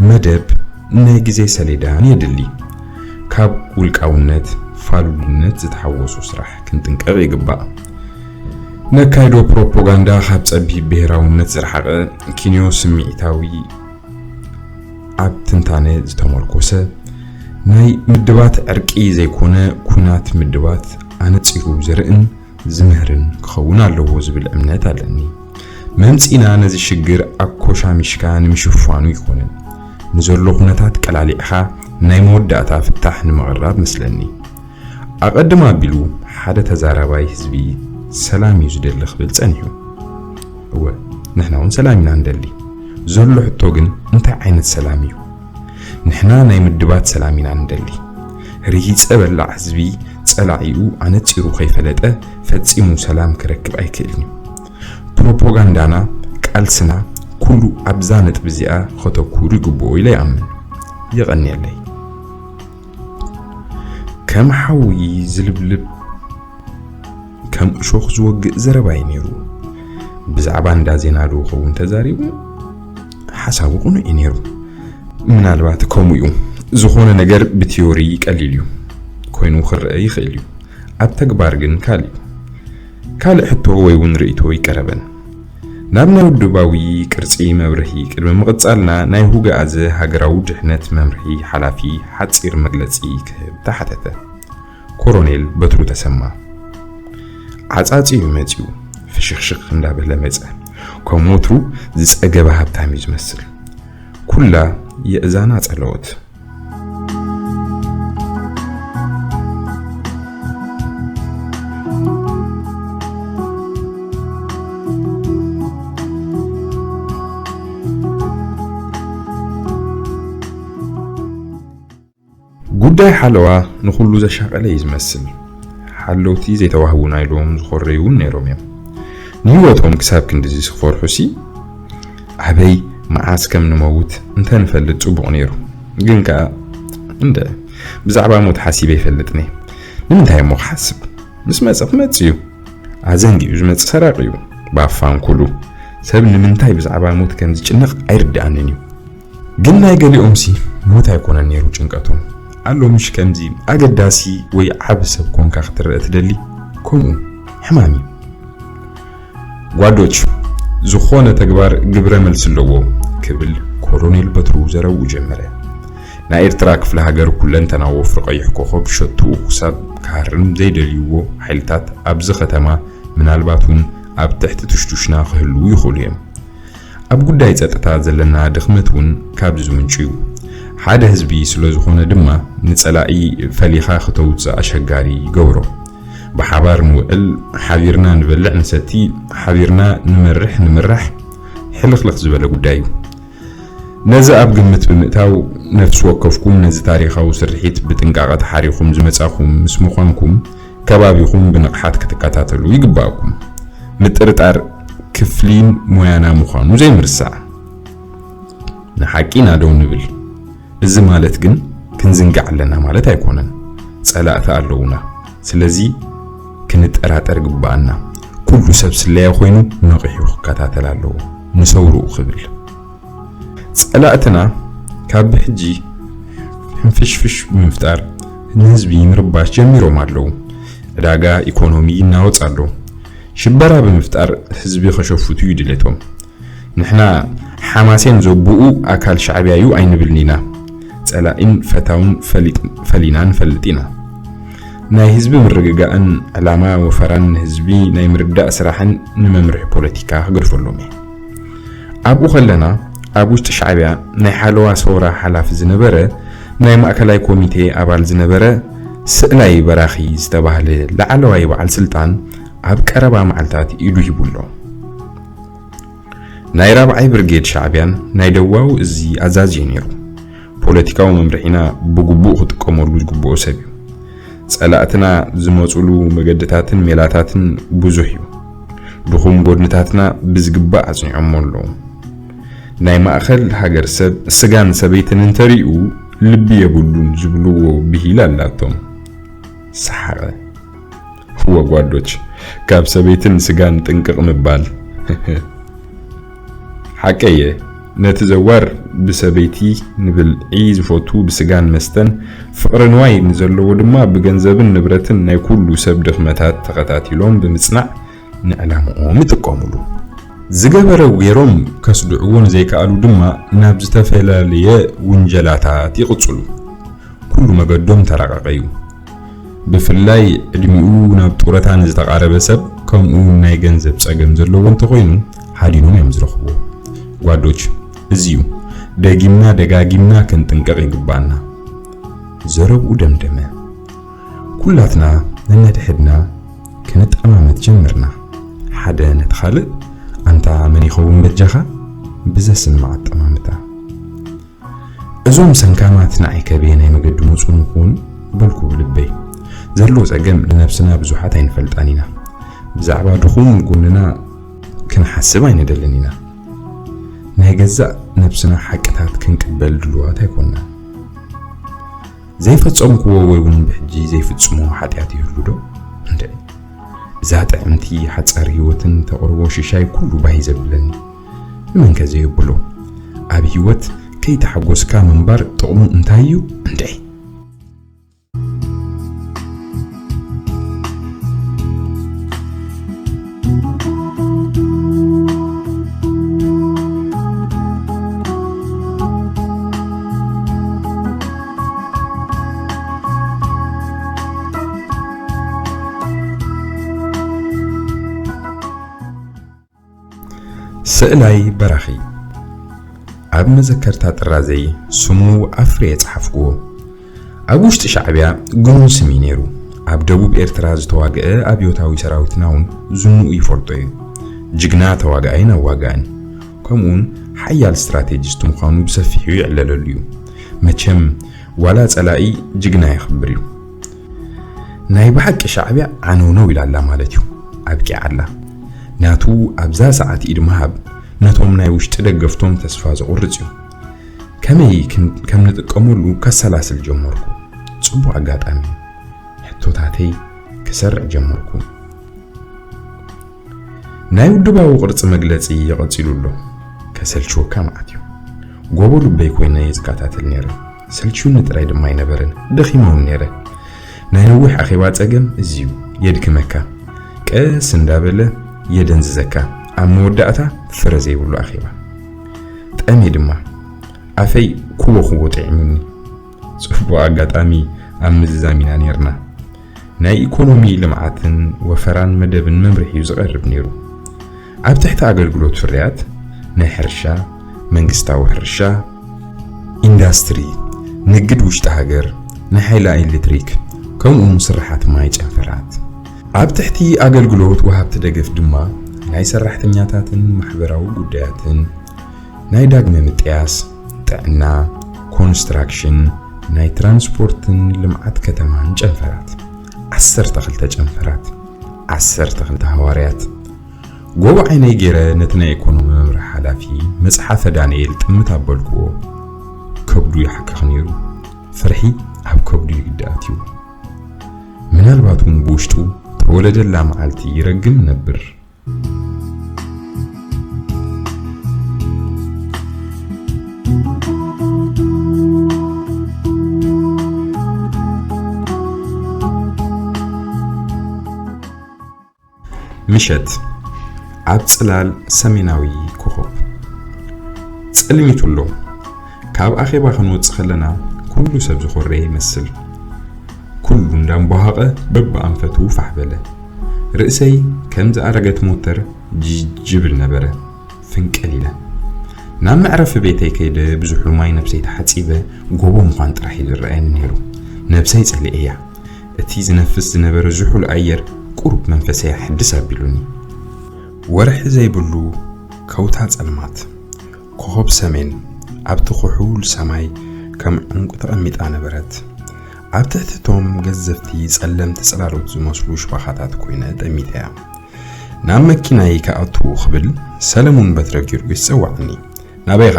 መደብ፣ ናይ ግዜ ሰሌዳን የድሊ። ካብ ውልቃውነት፣ ፋሉልነት ዝተሓወሶ ስራሕ ክንጥንቀቕ ይግባእ። ነካይዶ ፕሮፓጋንዳ ካብ ጸቢብ ብሄራውነት ዝረሓቐ፣ ኪንዮ ስምዒታዊ ኣብ ትንታነ ዝተመርኮሰ፣ ናይ ምድባት ዕርቂ ዘይኮነ፣ ኩናት ምድባት ኣነጺሩ ዘርእን ዝምህርን ክኸውን ኣለዎ ዝብል እምነት ኣለኒ። መምጺና ነዚ ሽግር ኣኮሻሚሽካ ንምሽፋኑ ይኮነን፣ ንዘሎ ኩነታት ቀላሊዕኻ ናይ መወዳእታ ፍታሕ ንምቕራብ መስለኒ። ኣቐድም ኣቢሉ ሓደ ተዛራባይ ህዝቢ ሰላም እዩ ዝደሊ ክብል ጸኒሑ። እወ፣ ንሕና እውን ሰላም ኢና ንደሊ። ዘሎ ሕቶ ግን እንታይ ዓይነት ሰላም እዩ? ንሕና ናይ ምድባት ሰላም ኢና ንደሊ። ርሂጸ በላዕ ህዝቢ ጸላኢኡ ኣነጺሩ ከይፈለጠ ፈጺሙ ሰላም ክረክብ ኣይክእልን እዩ። ፕሮፓጋንዳና፣ ቃልስና፣ ኩሉ ኣብዛ ነጥቢ እዚኣ ከተኩር ይግብኦ ኢለ ይኣምን። የቐንየለይ። ከም ሓዊ ዝልብልብ፣ ከም እሾኽ ዝወግእ ዘረባ እዩ ነይሩ። ብዛዕባ እንዳ ዜና ዶ ኸውን ተዛሪቡ? ሓሳቡ ቅኑዕ እዩ ነይሩ። ምናልባት ከምኡ እዩ። ዝኾነ ነገር ብቲዮሪ ቀሊል እዩ ኮይኑ ክረአ ይኽእል እዩ። ኣብ ተግባር ግን ካልእ እዩ። ካልእ ሕቶ ወይ እውን ርእይቶ ይቀረበን። ናብ ናይ ውድባዊ ቅርጺ መብርሂ ቅድሚ ምቕጻልና፣ ናይ ሁገኣዘ ሃገራዊ ድሕነት መምርሒ ሓላፊ ሓጺር መግለጺ ክህብ ተሓተተ። ኮሮኔል በትሩ ተሰማ። ዓጻጺ እዩ መጺኡ፣ ፍሽኽሽኽ እንዳበለ መጸ። ከም ወትሩ ዝጸገበ ሃብታም እዩ ዝመስል። ኩላ የእዛና ጸለወት። ጉዳይ ሓለዋ ንኹሉ ዘሻቐለ እዩ ዝመስል። ሓለውቲ ዘይተዋህቡና ኢሎም ዝኾረዩ እውን ነይሮም እዮም። ንህይወቶም ክሳብ ክንድዚ ዝፈርሑሲ፣ ኣበይ መዓስ ከም ንመውት እንተንፈልጥ ጽቡቕ ነይሩ። ግን ከኣ እንደ ብዛዕባ ሞት ሓሲበ ኣይፈልጥን እየ። ንምንታይ እሞ ክሓስብ? ምስ መጸ ክመጽእ እዩ። ኣዘንጊኡ ዝመጽእ ሰራቂ እዩ። ባፋንኩሉ ሰብ ንምንታይ ብዛዕባ ሞት ከም ዝጭነቕ ኣይርድኣንን እዩ። ግን ናይ ገሊኦምሲ ሞት ኣይኮነን ነይሩ ጭንቀቶም። ኣሎ ምሽ ከምዚ ኣገዳሲ ወይ ዓቢ ሰብ ኮንካ ክትረአ ትደሊ? ከምኡ ሕማም እዩ። ጓዶች፣ ዝኾነ ተግባር ግብረ መልሲ ኣለዎ ክብል ኮሎኔል በትሩ ዘረብኡ ጀመረ። ናይ ኤርትራ ክፍለ ሃገር ኩለንተናዊ ወፍሪ ቀይሕ ኮኸብ ሸትኡ ክሳብ ክሃርም ዘይደልይዎ ሓይልታት ኣብዚ ከተማ ምናልባት እውን ኣብ ትሕቲ ትሽቱሽና ክህልዉ ይኽእሉ እዮም። ኣብ ጉዳይ ጸጥታ ዘለና ድኽመት እውን ካብዚ ዝምንጩ እዩ። ሓደ ህዝቢ ስለ ዝኾነ ድማ ንጸላኢ ፈሊኻ ከተውጽእ ኣሸጋሪ ይገብሮ። ብሓባር ንውዕል፣ ሓቢርና ንበልዕ ንሰቲ፣ ሓቢርና ንመርሕ ንምራሕ ሕልኽልኽ ዝበለ ጉዳይ እዩ። ነዚ ኣብ ግምት ብምእታው ነፍሲ ወከፍኩም ነዚ ታሪኻዊ ስርሒት ብጥንቃቐ ተሓሪኹም ዝመጻኹም ምስ ምዃንኩም ከባቢኹም ብንቕሓት ክትከታተሉ ይግባእኩም። ምጥርጣር ክፍሊን ሞያና ምዃኑ ዘይምርሳዕ። ንሓቂ ኢና ደው ንብል። እዚ ማለት ግን ክንዝንጋዕ ኣለና ማለት ኣይኮነን። ጸላእቲ ኣለዉና። ስለዚ ክንጠራጠር ግባኣና። ኩሉ ሰብ ስለያ ኮይኑ ነቒሑ ክከታተል ኣለዎ። ንሰውርኡ ክብል። ጸላእትና ካብ ብሕጂ ሕንፍሽፍሽ ብምፍጣር ንህዝቢ ምርባሽ ጀሚሮም ኣለዉ። ዕዳጋ ኢኮኖሚ ይናወጽ ኣሎ። ሽበራ ብምፍጣር ህዝቢ ከሸፍቱ እዩ ድሌቶም። ንሕና ሓማሴን ዘቡኡ ኣካል ሻዕብያ እዩ ኣይንብልን ኢና። ጸላኢን ፈታውን ፈሊጥ-፣ ፈሊና ንፈልጥ ኢና። ናይ ህዝቢ ምርግጋእን ዕላማ ወፈራን ንህዝቢ ናይ ምርዳእ ስራሕን ንመምርሒ ፖለቲካ ክገድፈሎም እየ። ኣብኡ ከለና ኣብ ውሽጢ ሻዕብያ ናይ ሓለዋ ሰውራ ሓላፊ ዝነበረ ናይ ማእከላይ ኮሚቴ ኣባል ዝነበረ ስእላይ በራኺ ዝተባህለ ላዕለዋይ በዓል ስልጣን ኣብ ቀረባ መዓልታት ኢዱ ሂቡ ኣሎ። ናይ ራብዓይ ብርጌድ ሻዕብያን ናይ ደቡባዊ እዚ ኣዛዚ እዩ ነይሩ። ፖለቲካዊ መምርሒና ብግቡእ ክጥቀመሉ ዝግብኦ ሰብ እዩ። ጸላእትና ዝመጹሉ መገድታትን ሜላታትን ብዙሕ እዩ። ድኹም ጎድንታትና ብዝግባእ ኣጽኒዖሞ ኣለዉ። ናይ ማእከል ሃገር ሰብ ስጋን ሰበይትን እንተሪኡ ልቢ የብሉን ዝብልዎ ብሂል ኣላቶም። ሰሓቐ። እወ ጓዶች፣ ካብ ሰበይትን ስጋን ጥንቅቕ ምባል። ሓቀየ፣ ነቲ ዘዋር ብሰበይቲ ንብልዒ ዝፈቱ ብስጋን መስተን፣ ፍቕሪ ንዋይ ንዘለዎ ድማ ብገንዘብን ንብረትን ናይ ኩሉ ሰብ ድኽመታት ተኸታቲሎም ብምጽናዕ ንዕላምኦም ይጥቀሙሉ። ዝገበረ ገይሮም ከስድዕዎ ንዘይከኣሉ ድማ ናብ ዝተፈላለየ ውንጀላታት ይቕጽሉ። ኩሉ መገዶም ተራቐቐ እዩ። ብፍላይ ዕድሚኡ ናብ ጡረታ ንዝተቓረበ ሰብ፣ ከምኡ እውን ናይ ገንዘብ ጸገም ዘለዎ እንተኾይኑ፣ ሃዲኖም እዮም ዝረኽብዎ። ጓዶች፣ እዚ እዩ። ደጊምና ደጋጊምና ክንጥንቀቕ ይግባኣና። ዘረብኡ ደምደመ። ኩላትና ነነድሕድና ክንጠማመት ጀመርና። ሓደ ነቲ ካልእ፣ "ኣንታ መን ይኸውን በጃኻ?" ብዘስምዕ ኣጠማምታ። "እዞም ሰንካማት ንዓይ ከ በየናይ መገዲ መጹ ይኾኑ?" በልኩ ብልበይ። ዘሎ ጸገም ንነብስና ብዙሓት ኣይንፈልጣን ኢና። ብዛዕባ ድኹም ጎንና ክንሓስብ ኣይንደልን ኢና። ናይ ገዛእ ነብስና ሓቅታት ክንቅበል ድሉዋት ኣይኮንናን። ዘይፈጸምክዎ ወይ እውን ብሕጂ ዘይፍጽሞ ሓጢኣት ይህሉ ዶ? እንድዒ። እዛ ጥዕምቲ ሓጻር ህይወትን ተቕርቦ ሽሻይ ኩሉ ባህ ዘብለኒ። ንመንከ ዘየብሎ? ኣብ ህይወት ከይተሓጎስካ ምንባር ጥቕሙ እንታይ እዩ? እንድዒ። ስእላይ በራኺ። ኣብ መዘከርታ ጥራዘይ ስሙ ኣፍርየ ጸሓፍኩዎ። ኣብ ውሽጢ ሻዕብያ ግኑን ስም እዩ ነይሩ። ኣብ ደቡብ ኤርትራ ዝተዋግአ ኣብዮታዊ ሰራዊትና እውን ዝንኡ ይፈልጦ እዩ። ጅግና ተዋጋኣይን ኣዋጋእን፣ ከምኡውን ሓያል ስትራቴጂስት ምዃኑ ብሰፊሑ ይዕለለሉ እዩ። መቸም ዋላ ጸላኢ ጅግና የኽብር እዩ። ናይ ብሓቂ ሻዕብያ ዓነውነው ኢላላ ማለት እዩ። ኣብቂዓላ። ናቱ ኣብዛ ሰዓት ኢድ ምሃብ ነቶም ናይ ውሽጢ ደገፍቶም ተስፋ ዘቑርጽ እዩ። ከመይ ክን-፣ ከም ንጥቀመሉ ከሰላስል ጀመርኩ። ጽቡቕ ኣጋጣሚ እዩ። ሕቶታተይ ክሰርዕ ጀመርኩ። ናይ ውድባዊ ቅርጺ መግለጺ ይቐጺሉ ኣሎ። ከሰልችወካ መዓት እዩ። ጎቦ ልበይ ኮይነ እየ ዝከታተል ነይረ። ሰልችዩኒ ጥራይ ድማ ኣይነበረን፣ ደኺመውን ነይረ። ናይ ነዊሕ ኣኼባ ጸገም እዚ እዩ፣ የድክመካ። ቀስ እንዳበለ የደንዝዘካ። ኣብ መወዳእታ ፍረ ዘይብሉ ኣኼባ። ጠምየ ድማ። ኣፈይ ኩቦ ኩቦ ጥዒሙኒ። ጽቡቕ ኣጋጣሚ ኣብ ምዝዛም ኢና ነይርና። ናይ ኢኮኖሚ ልምዓትን ወፈራን መደብን መምርሒ እዩ ዝቐርብ ነይሩ። ኣብ ትሕቲ ኣገልግሎት ፍርያት ናይ ሕርሻ፣ መንግስታዊ ሕርሻ፣ ኢንዳስትሪ፣ ንግድ ውሽጢ ሃገር፣ ናይ ሓይሊ ኤሌክትሪክ፣ ከምኡውን ስራሓት ማይ ጨንፈራት። ኣብ ትሕቲ ኣገልግሎት ወሃብቲ ደገፍ ድማ ናይ ሰራሕተኛታትን ማሕበራዊ ጉዳያትን፣ ናይ ዳግመ ምጥያስ፣ ጥዕና፣ ኮንስትራክሽን፣ ናይ ትራንስፖርትን ልምዓት ከተማን ጨንፈራት። ዓሰርተ ክልተ ጨንፈራት፣ ዓሰርተ ክልተ ሃዋርያት። ጎቦ ዓይነይ ገይረ ነቲ ናይ ኢኮኖሚ መምርሒ ሓላፊ መጽሓፈ ዳንኤል ጥምት ኣበልክዎ። ከብዱ ይሓክኽ ነይሩ። ፍርሒ ኣብ ከብዱ ይግዲ ኣትዩ። ምናልባት እውን ብውሽጡ ተወለደላ መዓልቲ ይረግም ነብር። ምሸት ኣብ ጽላል ሰሜናዊ ኮኾብ ጸልሚቱ ኣሎ። ካብ ኣኼባ ክንወጽእ ከለና ኩሉ ሰብ ዝኾረየ ይመስል። ኩሉ እንዳምቧሃቐ በብኣንፈቱ ፋሕ በለ። ርእሰይ ከም ዝኣረገት ሞተር ጅጅብል ነበረ። ፍንቅል ኢለ ናብ መዕረፊ ቤተይ ከይደ ብዙሕ ሉማይ ነብሰይ ተሓጺበ ጎቦ ምዃን ጥራሕ እዩ ዝረኣየኒ ነይሩ። ነብሰይ ጸሊኤያ። እቲ ዝነፍስ ዝነበረ ዝሑል ኣየር ቁሩብ መንፈሰይ ኣሕድስ ኣቢሉኒ። ወርሒ ዘይብሉ ከውታ ጸልማት። ኮኾብ ሰሜን ኣብቲ ክሑል ሰማይ ከም ዕንቁ ተቐሚጣ ነበረት። ኣብ ትሕቲ እቶም ገዘፍቲ ጸለምቲ ጽላሎት ዝመስሉ ሽባኻታት ኮይነ ጠሚተያ። ናብ መኪናይ ክኣቱ ክብል ሰለሙን በትረ ጊዮርጊስ ጸዋዕኒ። "ናበይኻ?"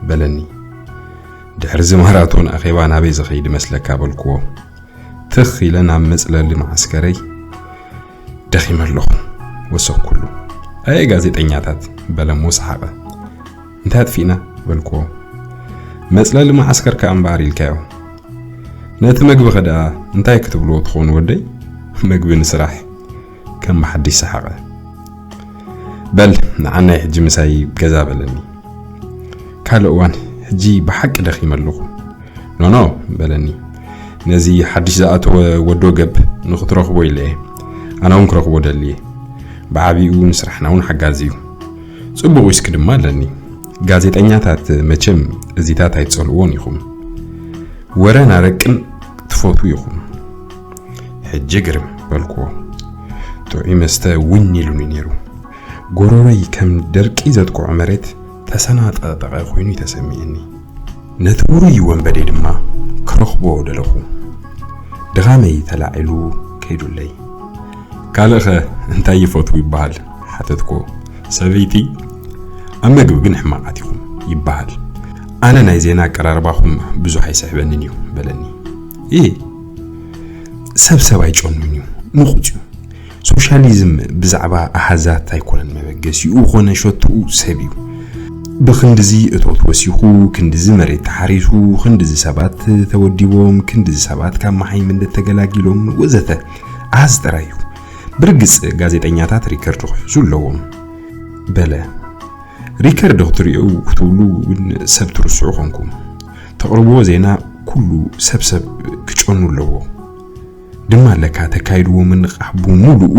በለኒ። "ድሕሪ እዚ ማራቶን ኣኼባ ናበይ ዝኸይድ መስለካ?" በልክዎ። ትኽ ኢለ ናብ መጽለሊ መዓስከረይ፣ "ደኺመ ኣለኹ" ወሰኽኩሉ። "ኣየ ጋዜጠኛታት" በለሞ ሰሓቐ። "እንታይ ኣጥፊእና?" በልክዎ። "መጽለሊ መዓስከር ከኣ እምበኣር ኢልካዮ። ነቲ መግብኸ ደኣ እንታይ ክትብልዎ ትኾኑ ወደይ? መግቢ ንስራሕ ከም ብሓድሽ ሰሓቐ። በል ንዓናይ ሕጂ ምሳይ ገዛ" በለኒ። ካልእ እዋን፣ "ሕጂ ብሓቂ ደኺመ ኣለኹ" "ኖኖ" በለኒ። ነዚ ሓድሽ ዝኣተወ ወዶ ገብ ንኽትረኽቦ ኢለ እየ። ኣነ እውን ክረኽቦ ደልየ። ብዓቢኡ ንስራሕና እውን ሓጋዚ እዩ። ጽቡቕ ዊስኪ ድማ ኣለኒ። ጋዜጠኛታት መቸም እዚታት ኣይትጸልእዎን ኢኹም። ወረን ኣረቅን ትፈትዉ ኢኹም። ሕጂ ግርም በልኩዎ። ጥዑይ መስተ ውን ኢሉኒ ነይሩ። ጎረሮይ ከም ደርቂ ዘጥቅዖ መሬት ተሰናጠጠቐ ኮይኑ ተሰሚዕኒ። ነቲ ውሩይ ወንበዴ ድማ ክረኽቦ ደለኹ። ድኻመይ ተላዒሉ ከይዱለይ። ካልእኸ እንታይ ይፈትዉ ይበሃል? ሓተትኩ። ሰበይቲ፣ ኣብ መግቢ ግን ሕማቓት ኢኹም ይበሃል። ኣነ ናይ ዜና ኣቀራርባኹም ብዙሕ ኣይስሕበንን እዩ በለኒ። እ ሰብ ሰብ ኣይጨኑን እዩ፣ ንቑጽ እዩ። ሶሻሊዝም ብዛዕባ ኣሃዛት ኣይኮነን መበገሲኡ፣ ኮነ ሸትኡ ሰብ እዩ። ብክንድዚ እቶት ወሲኹ፣ ክንድዚ መሬት ተሓሪሱ፣ ክንድዚ ሰባት ተወዲቦም፣ ክንድዚ ሰባት ካብ መሓይምነት ተገላጊሎም ወዘተ ኣሃዝ ጥራይ እዩ። ብርግጽ ጋዜጠኛታት ሪከርድ ክሕዙ ኣለዎም በለ። ሪከርድ ክትሪኡ ክትብሉ እውን ሰብ ትርስዑ ኮንኩም። ተቕርብዎ ዜና ኩሉ ሰብ ሰብ ክጨኑ ኣለዎ። ድማ ኣለካ ተካይድዎ ምንቓሕ ብምሉኡ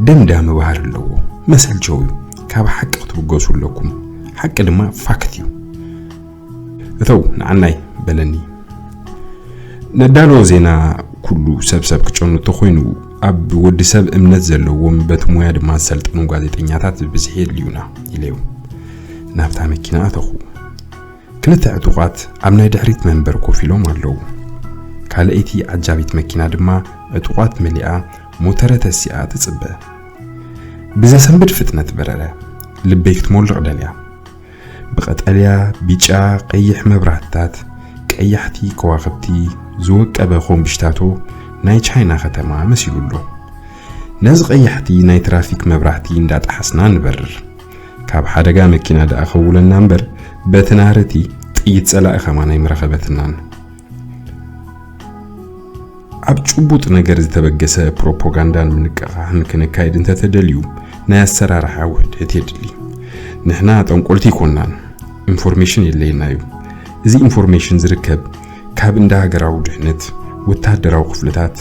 ደምዳሚ ባህሪ ኣለዎ። መሰልቸው እዩ። ካብ ሓቂ ክትብገሱ ኣለኩም። ሓቂ ድማ ፋክት እዩ። እተው ንዓናይ በለኒ። ነዳሎ ዜና ኩሉ ሰብ ሰብ ክጨኑ እንተኾይኑ ኣብ ወዲ ሰብ እምነት ዘለዎም በቲ ሙያ ድማ ዝሰልጠኑ ጋዜጠኛታት ብብዝሒ የድልዩና ኢለዩ። ናብታ መኪና ኣተኹ። ክልተ ዕጡቓት ኣብ ናይ ድሕሪት መንበር ኮፍ ኢሎም ኣለዉ። ካልኣይቲ ዓጃቢት መኪና ድማ ዕጡቓት መሊኣ ሞተረ ተሲኣ ትጽበ። ብዘሰንብድ ፍጥነት በረረ። ልበይ ክትሞልቕ ደልያ። ብቐጠልያ፣ ቢጫ፣ ቀይሕ መብራህትታት፣ ቀያሕቲ ከዋኽብቲ ዝወቀበ ኮምብሽታቶ ናይ ቻይና ከተማ መሲሉ ኣሎ። ነዚ ቀያሕቲ ናይ ትራፊክ መብራህቲ እንዳጠሓስና ንበርር። ካብ ሓደጋ መኪና ደኣ ከውለና እምበር፣ በቲ ናህርቲ ጥይት ጸላኢ ከማን ኣይምረኸበትናን። ኣብ ጭቡጥ ነገር ዝተበገሰ ፕሮፓጋንዳን ምንቅቓሕን ክንካይድ እንተተደልዩ፣ ናይ ኣሰራርሓ ውህደት የድሊ። ንሕና ጠንቆልቲ ኣይኮናን፣ ኢንፎርሜሽን የድልየና እዩ። እዚ ኢንፎርሜሽን ዝርከብ ካብ እንዳ ሃገራዊ ድሕነት፣ ወታደራዊ ክፍልታት፣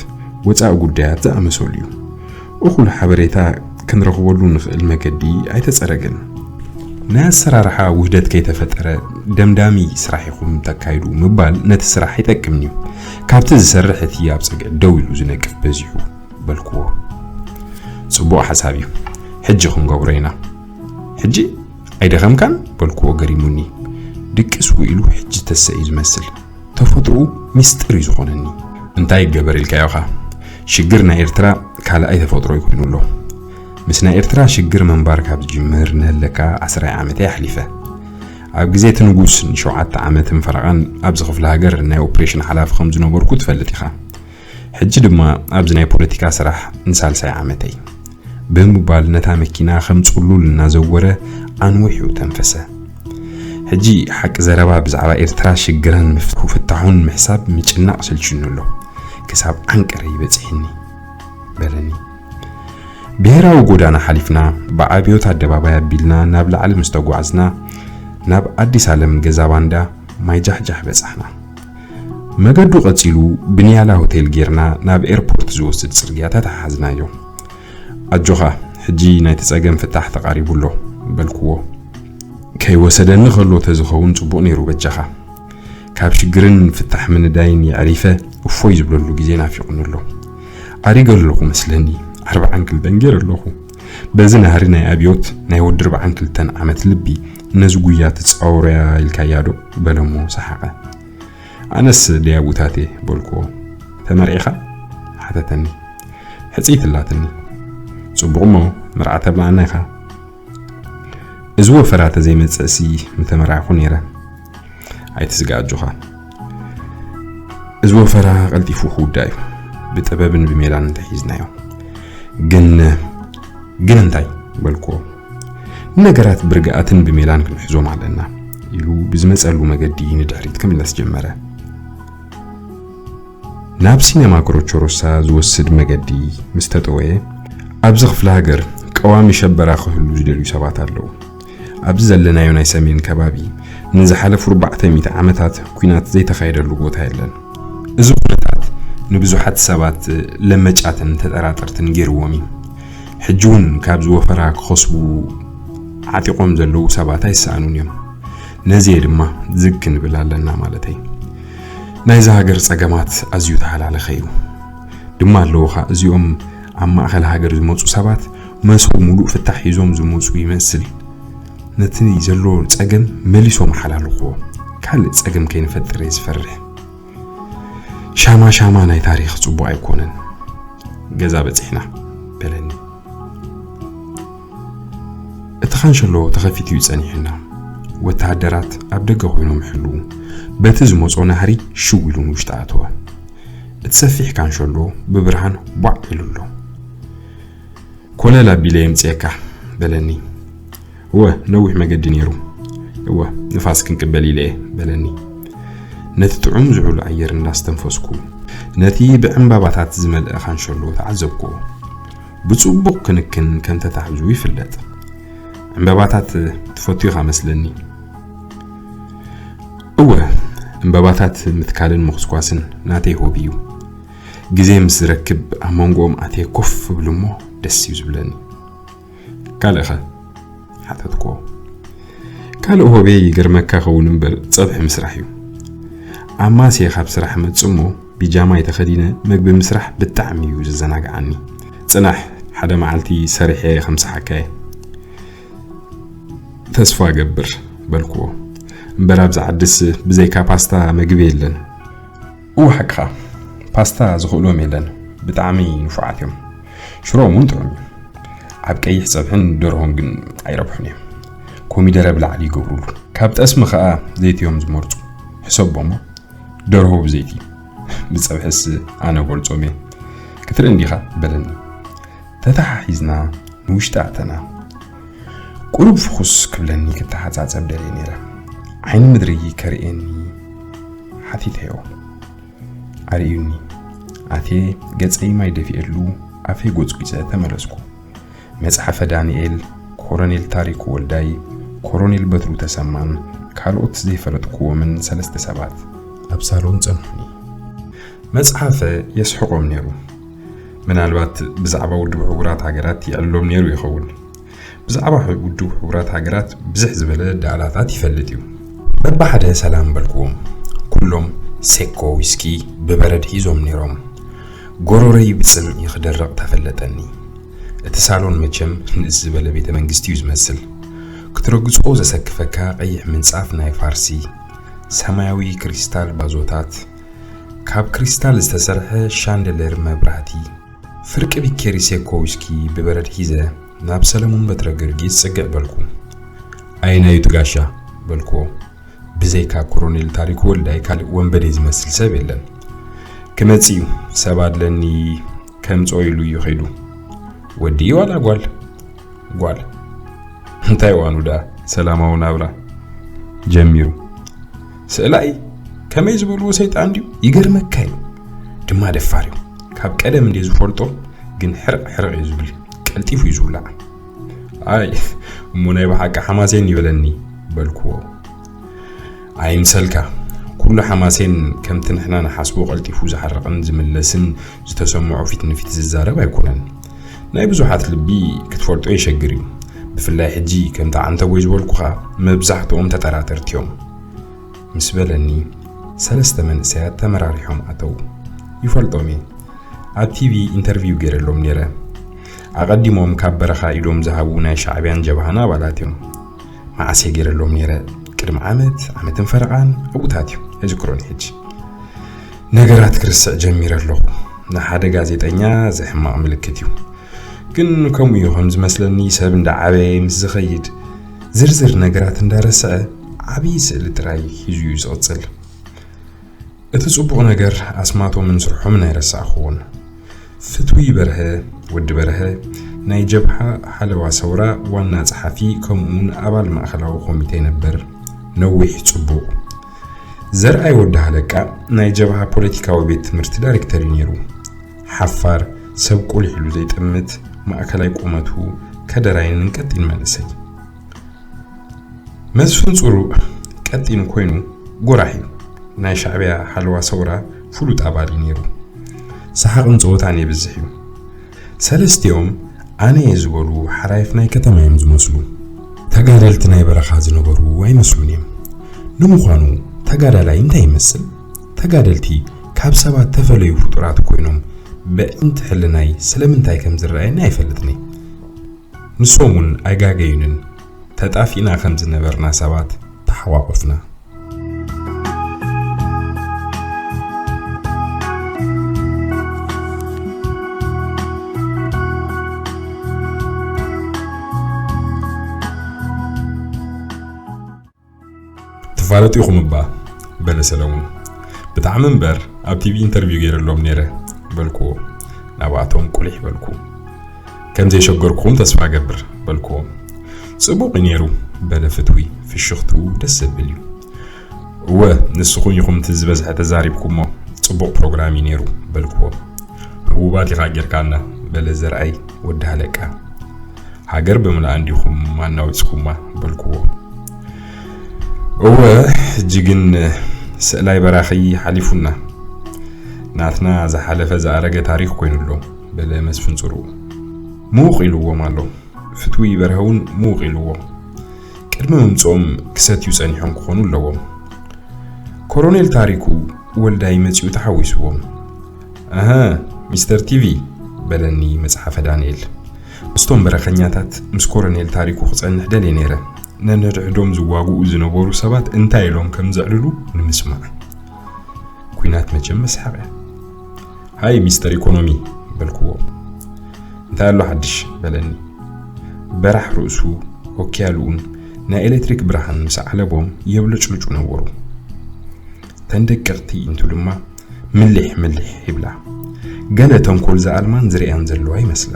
ወጻኢ ጉዳያት ዝኣመሰሉ እዩ። እኹል ሓበሬታ ክንረኽበሉ ንኽእል መገዲ ኣይተጸረገን። ናይ ኣሰራርሓ ውህደት ከይተፈጠረ ደምዳሚ ስራሕ ኢኹም ተካይዱ ምባል ነቲ ስራሕ ኣይጠቅምን እዩ። ካብቲ ዝሰርሕ እቲ ኣብ ጸግዒ ደው ኢሉ ዝነቅፍ በዚሑ በልክዎ። ጽቡቕ ሓሳብ እዩ። ሕጂ ክንገብሮ ኢና። ሕጂ ኣይደኸምካን? በልክዎ ገሪሙኒ። ድቅስ ውኢሉ ሕጂ ተሰ እዩ ዝመስል። ተፈጥሮኡ ሚስጥር እዩ ዝኾነኒ። እንታይ ይገበር ኢልካዮኻ? ሽግር ናይ ኤርትራ ካልኣይ ተፈጥሮ ይኮይኑ ኣሎ። ምስ ናይ ኤርትራ ሽግር ምንባር ካብ ዝጅምር ንህለካ ዓስራይ ዓመተይ ኣሕሊፈ። ኣብ ግዜ እቲ ንጉስ ንሸውዓተ ዓመትን ፈረቓን ኣብዚ ክፍለ ሃገር ናይ ኦፕሬሽን ሓላፊ ከም ዝነበርኩ ትፈልጥ ኢኻ። ሕጂ ድማ ኣብዚ ናይ ፖለቲካ ስራሕ ንሳልሳይ ዓመተይ። ብምባል ነታ መኪና ከም ጽሉል እናዘወረ ኣንዊሑ ተንፈሰ። ሕጂ ሓቂ ዘረባ ብዛዕባ ኤርትራ ሽግረን ምፍ-፣ ፍታሑን ምሕሳብ ምጭናቕ ሰልችኑ ኣሎ። ክሳብ ዓንቀረይ በጺሕኒ በለኒ። ብሄራዊ ጎዳና ሓሊፍና ብዓብዮት ኣደባባይ ኣቢልና ናብ ላዕሊ ምስ ተጓዕዝና ናብ ኣዲስ ኣለም ገዛ ባንዳ ማይ ጃሕጃሕ በጻሕና። መገዱ ቀጺሉ ብንያላ ሆቴል ጌርና ናብ ኤርፖርት ዝወስድ ጽርግያ ተተሓዝናዮ። ኣጆኻ፣ ሕጂ ናይቲ ጸገም ፍታሕ ተቓሪቡ ኣሎ በልክዎ። ከይወሰደኒ ከሎ ተዝኸውን ጽቡቕ ነይሩ በጃኻ። ካብ ሽግርን ፍታሕ ምንዳይን የዕሪፈ እፎይ ዝብለሉ ግዜ ናፊቑኒ ኣሎ። ኣሪገ ኣለኹ መስለኒ፣ ኣርብዓን ክልተን ገይረ ኣለኹ። በዚ ናህሪ ናይ ኣብዮት ናይ ወዲ ኣርብዓን ክልተን ዓመት ልቢ ነዚ ጉያ ትጻወሮያ ኢልካያ ዶ? በለሞ ሰሓቐ። ኣነስ ደያቡታቴ በልክዎ። ተመርዒኻ? ሓተተኒ። ሕጽይቲ ኣላትኒ። ጽቡቕ እሞ መርዓ ተብልዓና ኢኻ። እዚ ወፈራ ተዘይመጸእሲ ምተመርዓኹ ነይረ። ኣይትስጋእ ኣጆኻ። እዚ ወፈራ ቀልጢፉ ክውዳእ እዩ። ብጥበብን ብሜላን እንተሒዝናዮ። ግን፣ ግን እንታይ? በልክዎ። ንነገራት ብርግኣትን ብሜላን ክንሕዞም ኣለና፣ ኢሉ ብዝመጸሉ መገዲ ንድሕሪት ክምለስ ጀመረ። ናብ ሲነማ ክሮቾሮሳ ዝወስድ መገዲ ምስ ተጠወየ፣ ኣብዚ ክፍለ ሃገር ቀዋሚ ሸበራ ክህሉ ዝደልዩ ሰባት ኣለዉ። ኣብዚ ዘለናዮ ናይ ሰሜን ከባቢ ንዝሓለፉ ኣርባዕተ ሚእቲ ዓመታት ኲናት ዘይተኻየደሉ ቦታ የለን። እዚ ኩነታት ንብዙሓት ሰባት ለመጫትን ተጠራጠርትን ገይርዎም እዩ። ሕጂ እውን ካብዚ ወፈራ ክኸስቡ ዓጢቖም ዘለዉ ሰባት ኣይሰኣኑን እዮም። ነዚ ድማ ዝግ ክንብል ኣለና ማለተይ። ናይዚ ሃገር ጸገማት ኣዝዩ ተሃላለኸ እዩ። ድማ ኣለዉ ኸኣ እዚኦም ኣብ ማእከል ሃገር ዝመጹ ሰባት መሶብ ሙሉእ ፍታሕ ሒዞም ዝመጹ ይመስል። ነቲ ዘሎ ጸገም መሊሶም ሓላልኽዎ። ካልእ ጸገም ከይንፈጥር እየ ዝፈርሕ። ሻማ ሻማ ናይ ታሪኽ ጽቡቕ ኣይኮነን። ገዛ በጺሕና በለኒ። እቲ ካንሸሎ ተኸፊቱ እዩ ጸኒሑና። ወተሃደራት ኣብ ደገ ኮይኖም ይሕልዉ። በቲ ዝመጾ ናህሪ ሽው ኢሉ ንውሽጢ ኣተወ። እቲ ሰፊሕ ካንሸሎ ብብርሃን ቧዕ ኢሉ ኣሎ። ኮለል ኣቢለ የምጽየካ በለኒ። እወ፣ ነዊሕ መገዲ ነይሩ። እወ፣ ንፋስ ክንቅበል ኢለ እየ በለኒ። ነቲ ጥዑም ዝሑል ኣየር እናስተንፈስኩ፣ ነቲ ብዕምባባታት ዝመልአ ካንሸሎ ተዓዘብኩዎ። ብጽቡቕ ክንክን ከም ተታሕዙ ይፍለጥ። ዕምባባታት ትፈቱ ኢኻ መስለኒ። እወ፣ ዕምባባታት ምትካልን ምኹስኳስን ናተይ ሆቢ እዩ። ግዜ ምስ ዝረክብ ኣብ መንጎኦም ኣትየ ኮፍ እብል እሞ ደስ እዩ ዝብለኒ። ካልእኸ? ሓተትኩዎ። ካልእ ሆቤ ይገርመካ ኸውን እምበር ጸብሒ ምስራሕ እዩ። ኣማስየ ካብ ስራሕ እመጽእ እሞ ቢጃማይ ተኸዲነ መግቢ ምስራሕ ብጣዕሚ እዩ ዘዘናግዓኒ። ጽናሕ፣ ሓደ መዓልቲ ሰሪሐ ከምስሓካ እየ። ተስፋ እገብር በልኩዎ። እምበር ኣብዚ ዓድስ ብዘይካ ፓስታ መግቢ የለን። እወ ሓቅኻ፣ ፓስታ ዝኽእሎም የለን፣ ብጣዕሚ ንፉዓት እዮም። ሽሮም እውን ጥዑም እዩ። ኣብ ቀይሕ ጸብሕን ደርሆን ግን ኣይረብሑን እዮም። ኮሚደረ ብላዕሊ ይገብሩሉ። ካብ ጠስሚ ኸኣ ዘይቲ እዮም ዝመርጹ። ሕሰቦ እሞ ደርሆ ብዘይቲ፣ ብጸብሕስ ኣነ ገልጾም እየ። ክትርኢ እንዲኻ በለኒ። ተተሓሒዝና ንውሽጢ ኣተና። ቁሩብ ፍኹስ ክብለኒ ክተሓጻጸብ ደልየ ነይረ። ዓይኒ ምድሪ ከርእየኒ ሓቲተዮ። ኣርእዩኒ። ኣትየ ገጸይ ማይ ደፊኤሉ ኣፈይ ጎጽጒጸ ተመለስኩ። መጽሓፈ ዳንኤል፣ ኮሎኔል ታሪኩ ወልዳይ፣ ኮሎኔል በትሩ ተሰማን ካልኦት ዘይፈለጥኩዎምን ሰለስተ ሰባት ኣብ ሳሎን ጸንሑኒ። መጽሓፈ የስሕቖም ነይሩ። ምናልባት ብዛዕባ ውድብ ሕቡራት ሃገራት ይዕልሎም ነይሩ ይኸውን። ብዛዕባ ውድብ ሕቡራት ሃገራት ብዝሕ ዝበለ ዳእላታት ይፈልጥ እዩ። በብሓደ ሰላም በልኩዎም። ኩሎም ሴኮ ዊስኪ ብበረድ ሒዞም ነይሮም። ጎሮረይ ብጽምኢ ክደርቕ ተፈለጠኒ። እቲ ሳሎን መቸም ንእስ ዝበለ ቤተ መንግስቲ እዩ ዝመስል። ክትረግጾ ዘሰክፈካ ቀይሕ ምንጻፍ ናይ ፋርሲ፣ ሰማያዊ ክሪስታል ባዞታት፣ ካብ ክሪስታል ዝተሰርሐ ሻንደለር መብራህቲ፣ ፍርቂ ቢኬሪ ሴኮ ዊስኪ ብበረድ ሒዘ ናብ ሰለሙን በትረ ጊዮርጊስ ጽግዕ በልኩ። ኣየናዩ እቲ ጋሻ? በልኩዎ። ብዘይካ ኮሎኔል ታሪኩ ወልዳይ ካልእ ወንበዴ ዝመስል ሰብ የለን። ክመጽእ እዩ፣ ሰብ ኣለኒ ከምጽኦ ኢሉ እዩ ከይዱ። ወዲ ዋላ ጓል? ጓል። እንታይ ዋኑ ደኣ ሰላማዊ ናብራ ጀሚሩ። ስእላይ ከመይ ዝበልዎ ሰይጣን ድዩ? ይገርመካ እዩ። ድማ ደፋር እዩ። ካብ ቀደም እንደ ዝፈልጦ ግን ሕርቕ ሕርቕ እዩ ዝብል። ቀልጢፉ እዩ ዝውላዕ። ኣይ እሞ ናይ ብሓቂ ሓማሴን ይበለኒ በልክዎ። ኣይምሰልካ፣ ኩሉ ሓማሴን ከምቲ ንሕና ንሓስቦ ቀልጢፉ ዝሓርቕን ዝምለስን ዝተሰምዖ ፊት ንፊት ዝዛረብ ኣይኮነን። ናይ ብዙሓት ልቢ ክትፈልጦ የሸግር እዩ። ብፍላይ ሕጂ ከምቲ ዓንተቦይ ዝበልኩኻ መብዛሕትኦም ተጠራጠርቲ እዮም። ምስ በለኒ ሰለስተ መንእሰያት ተመራሪሖም ኣተዉ። ይፈልጦም እየ። ኣብ ቲቪ ኢንተርቪው ገይረሎም ነይረ። ኣቐዲሞም ካብ በረኻ ኢዶም ዝሃቡ ናይ ሻዕብያን ጀብሃን ኣባላት እዮም። መዓስ እየ ገይረሎም ነይረ? ቅድሚ ዓመት፣ ዓመትን ፈረቓን ኣብኡታት እዩ። ኣይዝክሮን ሕጂ። ነገራት ክርስዕ ጀሚረ ኣለኹ። ንሓደ ጋዜጠኛ እዚ ሕማቕ ምልክት እዩ። ግን ከምኡ እዩ ከም ዝመስለኒ፣ ሰብ እንዳዓበየ ምስ ዝኸይድ ዝርዝር ነገራት እንዳረስዐ ዓብዪ ስእሊ ጥራይ ሒዙ እዩ ዝቕጽል። እቲ ጽቡቕ ነገር ኣስማቶምን ስርሖምን ኣይረሳዕኹዎን። ፍትዊ በርሀ፣ ወዲ በርሀ፣ ናይ ጀብሃ ሓለዋ ሰውራ ዋና ጸሓፊ ከምኡውን ኣባል ማእከላዊ ኮሚቴ ነበር። ነዊሕ ጽቡቕ። ዘርኣይ ወዲ ሃለቃ ናይ ጀብሃ ፖለቲካዊ ቤት ትምህርቲ ዳይሬክተር እዩ ነይሩ። ሓፋር፣ ሰብ ቁሊሕ ኢሉ ዘይጥምት፣ ማእከላይ ቁመቱ፣ ከደራይንን ቀጢን መንእሰይ። መስፍን ጽሩእ ቀጢን ኮይኑ ጎራሕ እዩ። ናይ ሻዕብያ ሓለዋ ሰውራ ፍሉጥ ኣባል እዩ ነይሩ። ሰሓቕን ጸወታን የብዝሕ እዩ። ሰለስቲኦም ኣነ እየ ዝበሉ ሓራይፍ ናይ ከተማ እዮም ዝመስሉ። ተጋደልቲ ናይ በረኻ ዝነበሩ ኣይመስሉን እዮም። ንምዃኑ ተጋዳላይ እንታይ ይመስል? ተጋደልቲ ካብ ሰባት ተፈለዩ ፍጡራት ኮይኖም በእንቲ ሕልናይ ስለምንታይ ከም ዝረኣየኒ ኣይፈልጥን እየ። ንሶም እውን ኣይጋገዩንን። ተጣፊእና ከም ዝነበርና ሰባት ተሓቋቑፍና። ትፋለጡ ኢኹም እባ፣ በለ ሰለሙን። ብጣዕሚ እምበር ኣብ ቲቪ ኢንተርቪው ገይረሎም ነይረ፣ በልኩዎ። ናብኣቶም ቁሊሕ በልኩ። ከም ዘይሸገርኩኹም ተስፋ እገብር፣ በልኩዎ። ጽቡቕ እዩ ነይሩ፣ በለ ፍትዊ። ፍሽኽትኡ ደስ ዘብል እዩ። እወ፣ ንስኹም ኢኹም እቲ ዝበዝሐ ተዛሪብኩሞ፣ ጽቡቕ ፕሮግራም እዩ ነይሩ፣ በልኩዎ። ህቡባት ኢኻ ጌርካና፣ በለ ዘርኣይ ወዲ ሃለቃ። ሃገር ብምልኣ እንዲኹም ኣናዊጽኩማ፣ በልኩዎ። እወ፣ ሕጂ ግን ስእላይ በራኺ ሓሊፉና። ናትና ዝሓለፈ ዝኣረገ ታሪኽ ኮይኑሎ፣ በለ መስፍን ጽሩኡ። ምዉቕ ኢልዎም ኣሎ። ፍትዊ በርሀ እውን ምዉቕ ኢልዎም። ቅድሚ ምምጽኦም ክሰትዩ ጸኒሖም ክኾኑ ኣለዎም። ኮሮኔል ታሪኩ ወልዳይ መጺኡ ተሓዊስዎም። "ኣሀ፣ ሚስተር ቲቪ?" በለኒ መጽሓፈ ዳንኤል። ምስቶም በረኸኛታት ምስ ኮረኔል ታሪኩ ክጸንሕ ደልየ ነይረ። ነንሕድሕዶም ዝዋግኡ ዝነበሩ ሰባት እንታይ ኢሎም ከም ዘዕልሉ ንምስማዕ። ኲናት መቸም መስሓቕ እያ። "ሃይ ሚስተር ኢኮኖሚ?" በልክዎ። "እንታይ ኣሎ ሓድሽ?" በለኒ። በራሕ ርእሱ፣ ወኪያልኡን ናይ ኤሌክትሪክ ብርሃን ምስ ዓለቦም የብለጭልጩ ነበሩ። ተን ደቀቕቲ ኢንቱ ድማ ምሊሕ ምሊሕ ይብላ። ገለ ተንኮል ዝኣልማን ዝርእያን ዘለዋ ይመስላ።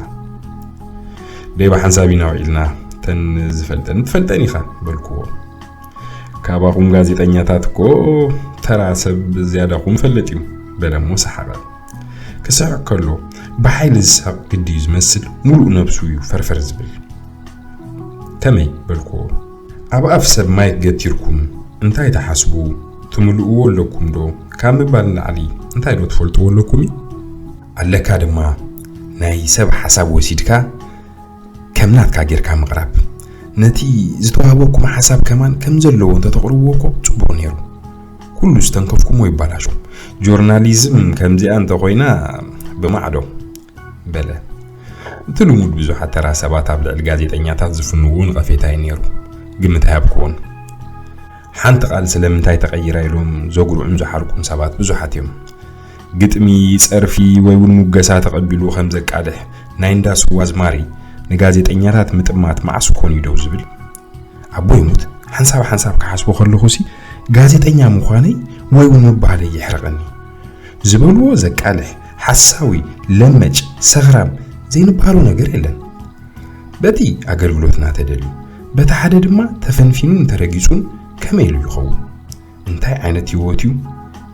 "ደይ ብሓንሳብ ኢና ውዒልና፣ ተን ዝፈልጠን ትፈልጠን ኢኻ" በልክዎ። "ካባኹም ጋዜጠኛታት እኮ ተራ ሰብ ዝያዳኹም ፈልጥ እዩ" በለ እሞ ሰሓቐ። ክስሕቕ ከሎ ብሓይሊ ዝስሕቕ ግዲ እዩ ዝመስል፣ ሙሉእ ነብሱ እዩ ፈርፈር ዝብል። "ከመይ?" በልክዎ። "ኣብ ኣፍ ሰብ ማይክ ገቲርኩም እንታይ ትሓስቡ? ትምልእዎ ኣለኩም ዶ? ካብ ምባል ንላዕሊ እንታይ ዶ ትፈልጥዎ ኣለኩም እዩ?" ኣለካ ድማ ናይ ሰብ ሓሳብ ወሲድካ ከም ናትካ ጌርካ ምቕራብ። ነቲ ዝተዋህበኩም ሓሳብ ከማን ከም ዘለዎ እንተተቕርብዎ እኮ ጽቡቕ ነይሩ። ኩሉ ዝተንከፍኩሞ ይባላሾ። ጆርናሊዝም ከምዚኣ እንተኾይና ብማዕዶ፣ በለ። እቲ ልሙድ ብዙሓት ተራ ሰባት ኣብ ልዕሊ ጋዜጠኛታት ዝፍንዎ ነቐፌታ እዩ ነይሩ። ግምት ኣይሃብክዎን። ሓንቲ ቃል ስለምንታይ ተቐይራ ኢሎም ዘጉርዑን ዝሓርቁን ሰባት ብዙሓት እዮም። ግጥሚ፣ ጸርፊ ወይ እውን ሙገሳ ተቐቢሉ ከም ዘቃልሕ ናይ እንዳ ስዋ ኣዝማሪ ንጋዜጠኛታት ምጥማት መዓስ ኮን እዩ ደው ዝብል? ኣቦ ይሙት፣ ሓንሳብ ሓንሳብ ክሓስቦ ከለኹሲ ጋዜጠኛ ምዃነይ ወይ እውን ምባለይ የሕርቐኒ። ዝበልዎ ዘቃልሕ፣ ሓሳዊ፣ ለመጭ፣ ሰኽራም፣ ዘይንባሎ ነገር የለን። በቲ ኣገልግሎትና ተደልዩ፣ በቲ ሓደ ድማ ተፈንፊኑን ተረጊጹን ከመይ ኢሉ ይኸውን? እንታይ ዓይነት ህይወት እዩ?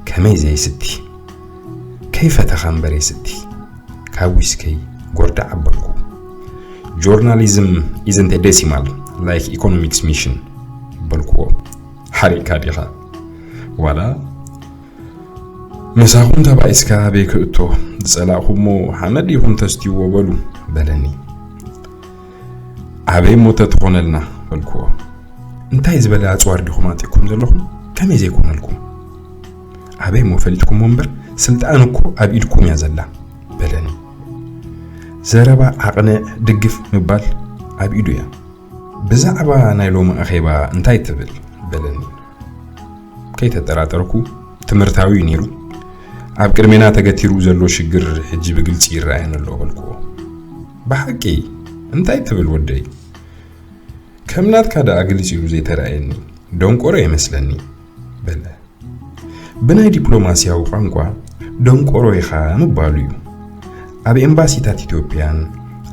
ከመይ ዘይስቲ? ከይፈተኻ እምበር የስቲ። ካብ ዊስከይ ጎርዳዕ ኣበልኩ። "Journalism isn't a decimal like economics mission" በልኩዎ። "ሓሪቕካ ዲኻ? ዋላ ምሳኹም ተባኢስካ ኣበይ ክእቶ? ዝጸላእኹሞ ሓመድ ኢኹም ተስትይዎ በሉ" በለኒ። "ኣበይ እሞ ተትኾነልና?" በልክዎ። "እንታይ ዝበለ ኣጽዋር ዲኹም ኣጢቕኩም ዘለኹም? ከመይ ዘይኮነልኩም? ኣበይ እሞ ፈሊጥኩሞ እምበር፣ ስልጣን እኮ ኣብ ኢድኩም እያ ዘላ" በለኒ። "ዘረባ ኣቕንዕ፣ ድግፍ ምባል ኣብ ኢዱ እያ። ብዛዕባ ናይ ሎሚ ኣኼባ እንታይ ትብል?" በለኒ። ከይተጠራጠርኩ፣ "ትምህርታዊ እዩ ነይሩ። ኣብ ቅድሜና ተገቲሩ ዘሎ ሽግር ሕጂ ብግልጺ ይረኣየኒ ኣሎ" በልክዎ። "ብሓቂ? እንታይ ትብል ወደይ? ከም ናትካ ደኣ ግልጽ ኢሉ ዘይተራእየኒ ደንቆሮ ይመስለኒ" በለ። ብናይ ዲፕሎማስያዊ ቋንቋ ደንቆሮ ኢኻ ምባሉ እዩ። ኣብ ኤምባሲታት ኢትዮጵያን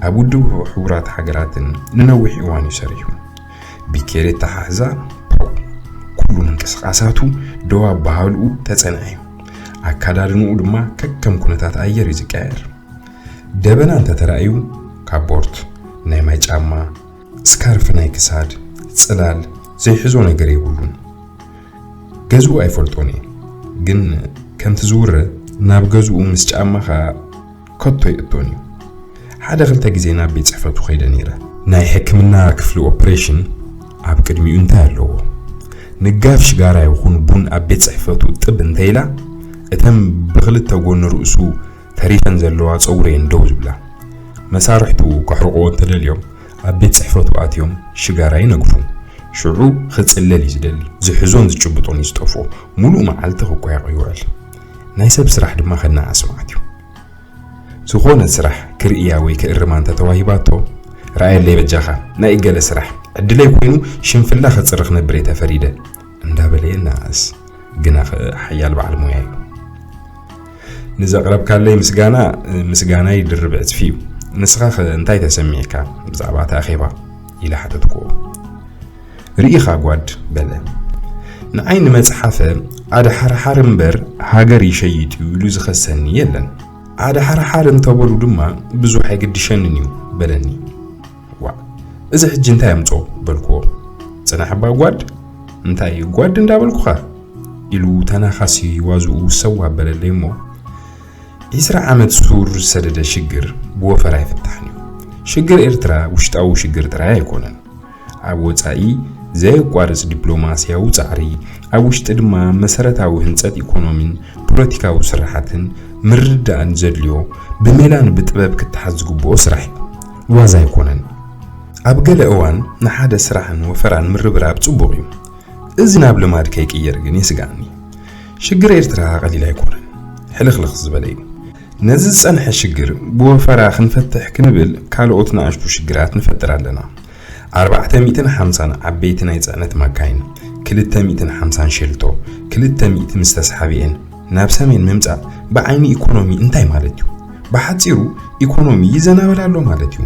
ኣብ ውድብ ሕቡራት ሃገራትን ንነዊሕ እዋን እዩ ሰሪሑ። ቢኬሪ ኣተሓሕዛ ፓው፣ ኩሉ ምንቅስቓሳቱ ደው ኣበሃህልኡ ተጸንዐ እዩ። ኣካዳድንኡ ድማ ከከም ኩነታት ኣየር እዩ ዝቀያየር። ደበና እንተተራእዩ ካቦርት፣ ናይ ማይ ጫማ፣ ስካርፍ ናይ ክሳድ፣ ጽላል፣ ዘይሕዞ ነገር የብሉን። ገዝኡ ኣይፈልጦን እየ፣ ግን ከምቲ ዝውረ ናብ ገዝኡ ምስ ጫማኻ ከቶ ይእቶን እዩ። ሓደ ክልተ ግዜ ናብ ቤት ጽሕፈቱ ከይደ ነይረ። ናይ ሕክምና ክፍሊ ኦፕሬሽን ኣብ ቅድሚኡ እንታይ ኣለዎ? ንጋፍ ሽጋራ ይኹን ቡን ኣብ ቤት ጽሕፈቱ ጥብ እንተኢላ፣ እተን ብኽልተ ጎኒ ርእሱ ተሪፈን ዘለዋ ጸጉሪ እየን ደው ዝብላ። መሳርሕቱ ከሕርቕዎ እንተደልዮም፣ ኣብ ቤት ጽሕፈቱ ኣትዮም ሽጋራ ይነግፉ። ሽዑ ክጽለል እዩ ዝደሊ። ዝሕዞን ዝጭብጦን እዩ ዝጠፍኦ። ሙሉእ መዓልቲ ክኳየቕ ይውዕል። ናይ ሰብ ስራሕ ድማ ከነዓስማዓት እዩ። ዝኾነ ስራሕ ክርእያ ወይ ክእርማ እንተተዋሂባቶ፣ "ረኣየለይ በጃኻ፣ ናይ እገለ ስራሕ ዕድለይ ኮይኑ ሽንፍላ ከጽሪ ክነብር እየ ተፈሪደ" እንዳበለ የነኣእስ። ግና ኸ ሓያል በዓል ሞያ እዩ። "ንዘቕረብካለይ ምስጋና፣ ምስጋናይ ድርብ ዕጽፊ እዩ። ንስኻ ኸ እንታይ ተሰሚዕካ ብዛዕባ እቲ ኣኼባ?" ኢለ ሓተትኩዎ። "ርኢኻ ጓድ" በለ። "ንዓይ ንመጽሓፈ ኣድሓርሓር እምበር ሃገር ይሸይጥ እዩ ኢሉ ዝኸሰኒ የለን። ኣድሓርሓር እንተበሉ ድማ ብዙሕ ኣይግድሸንን እዩ" በለኒ። "ዋእ፣ እዚ ሕጂ እንታይ ኣምጾ?" በልኩዎ። "ጽናሕ እባ ጓድ?" "እንታይ ጓድ እንዳበልኩኻ?" ኢሉ ተናኻሲ ዋዝኡ ሰው ኣበለለይ እሞ፣ "ዒስራ ዓመት ሱር ዝሰደደ ሽግር ብወፈራ ኣይፍታሕን እዩ። ሽግር ኤርትራ ውሽጣዊ ሽግር ጥራይ ኣይኮነን። ኣብ ወጻኢ ዘየቋርጽ ዲፕሎማስያዊ ጻዕሪ፣ ኣብ ውሽጢ ድማ መሰረታዊ ህንጸት ኢኮኖሚን ፖለቲካዊ ስራሓትን ምርዳእን ዘድልዮ፣ ብሜላን ብጥበብ ክተሓዝ ዝግብኦ ስራሕ እዩ። ዋዛ ኣይኮነን። ኣብ ገለ እዋን ንሓደ ስራሕን ወፈራን ምርብራብ ጽቡቕ እዩ። እዚ ናብ ልማድ ከይቅየር ግን የስግኣኒ። ሽግር ኤርትራ ቀሊል ኣይኮነን። ሕልኽልኽ ዝበለ እዩ። ነዚ ዝጸንሐ ሽግር ብወፈራ ክንፈትሕ ክንብል ካልኦት ንኣሽቱ ሽግራት ንፈጥር ኣለና። ኣርባዕተ ሚእትን ሓምሳን ዓበይቲ ናይ ጽዕነት ማካይን፣ ክልተ ሚእትን ሓምሳን ሸልቶ፣ ክልተ ሚእቲ ምስ ተስሓቢኤን ናብ ሰሜን ምምጻእ ብዓይኒ ኢኮኖሚ እንታይ ማለት እዩ? ብሓጺሩ ኢኮኖሚ ይዘናበል ኣሎ ማለት እዩ።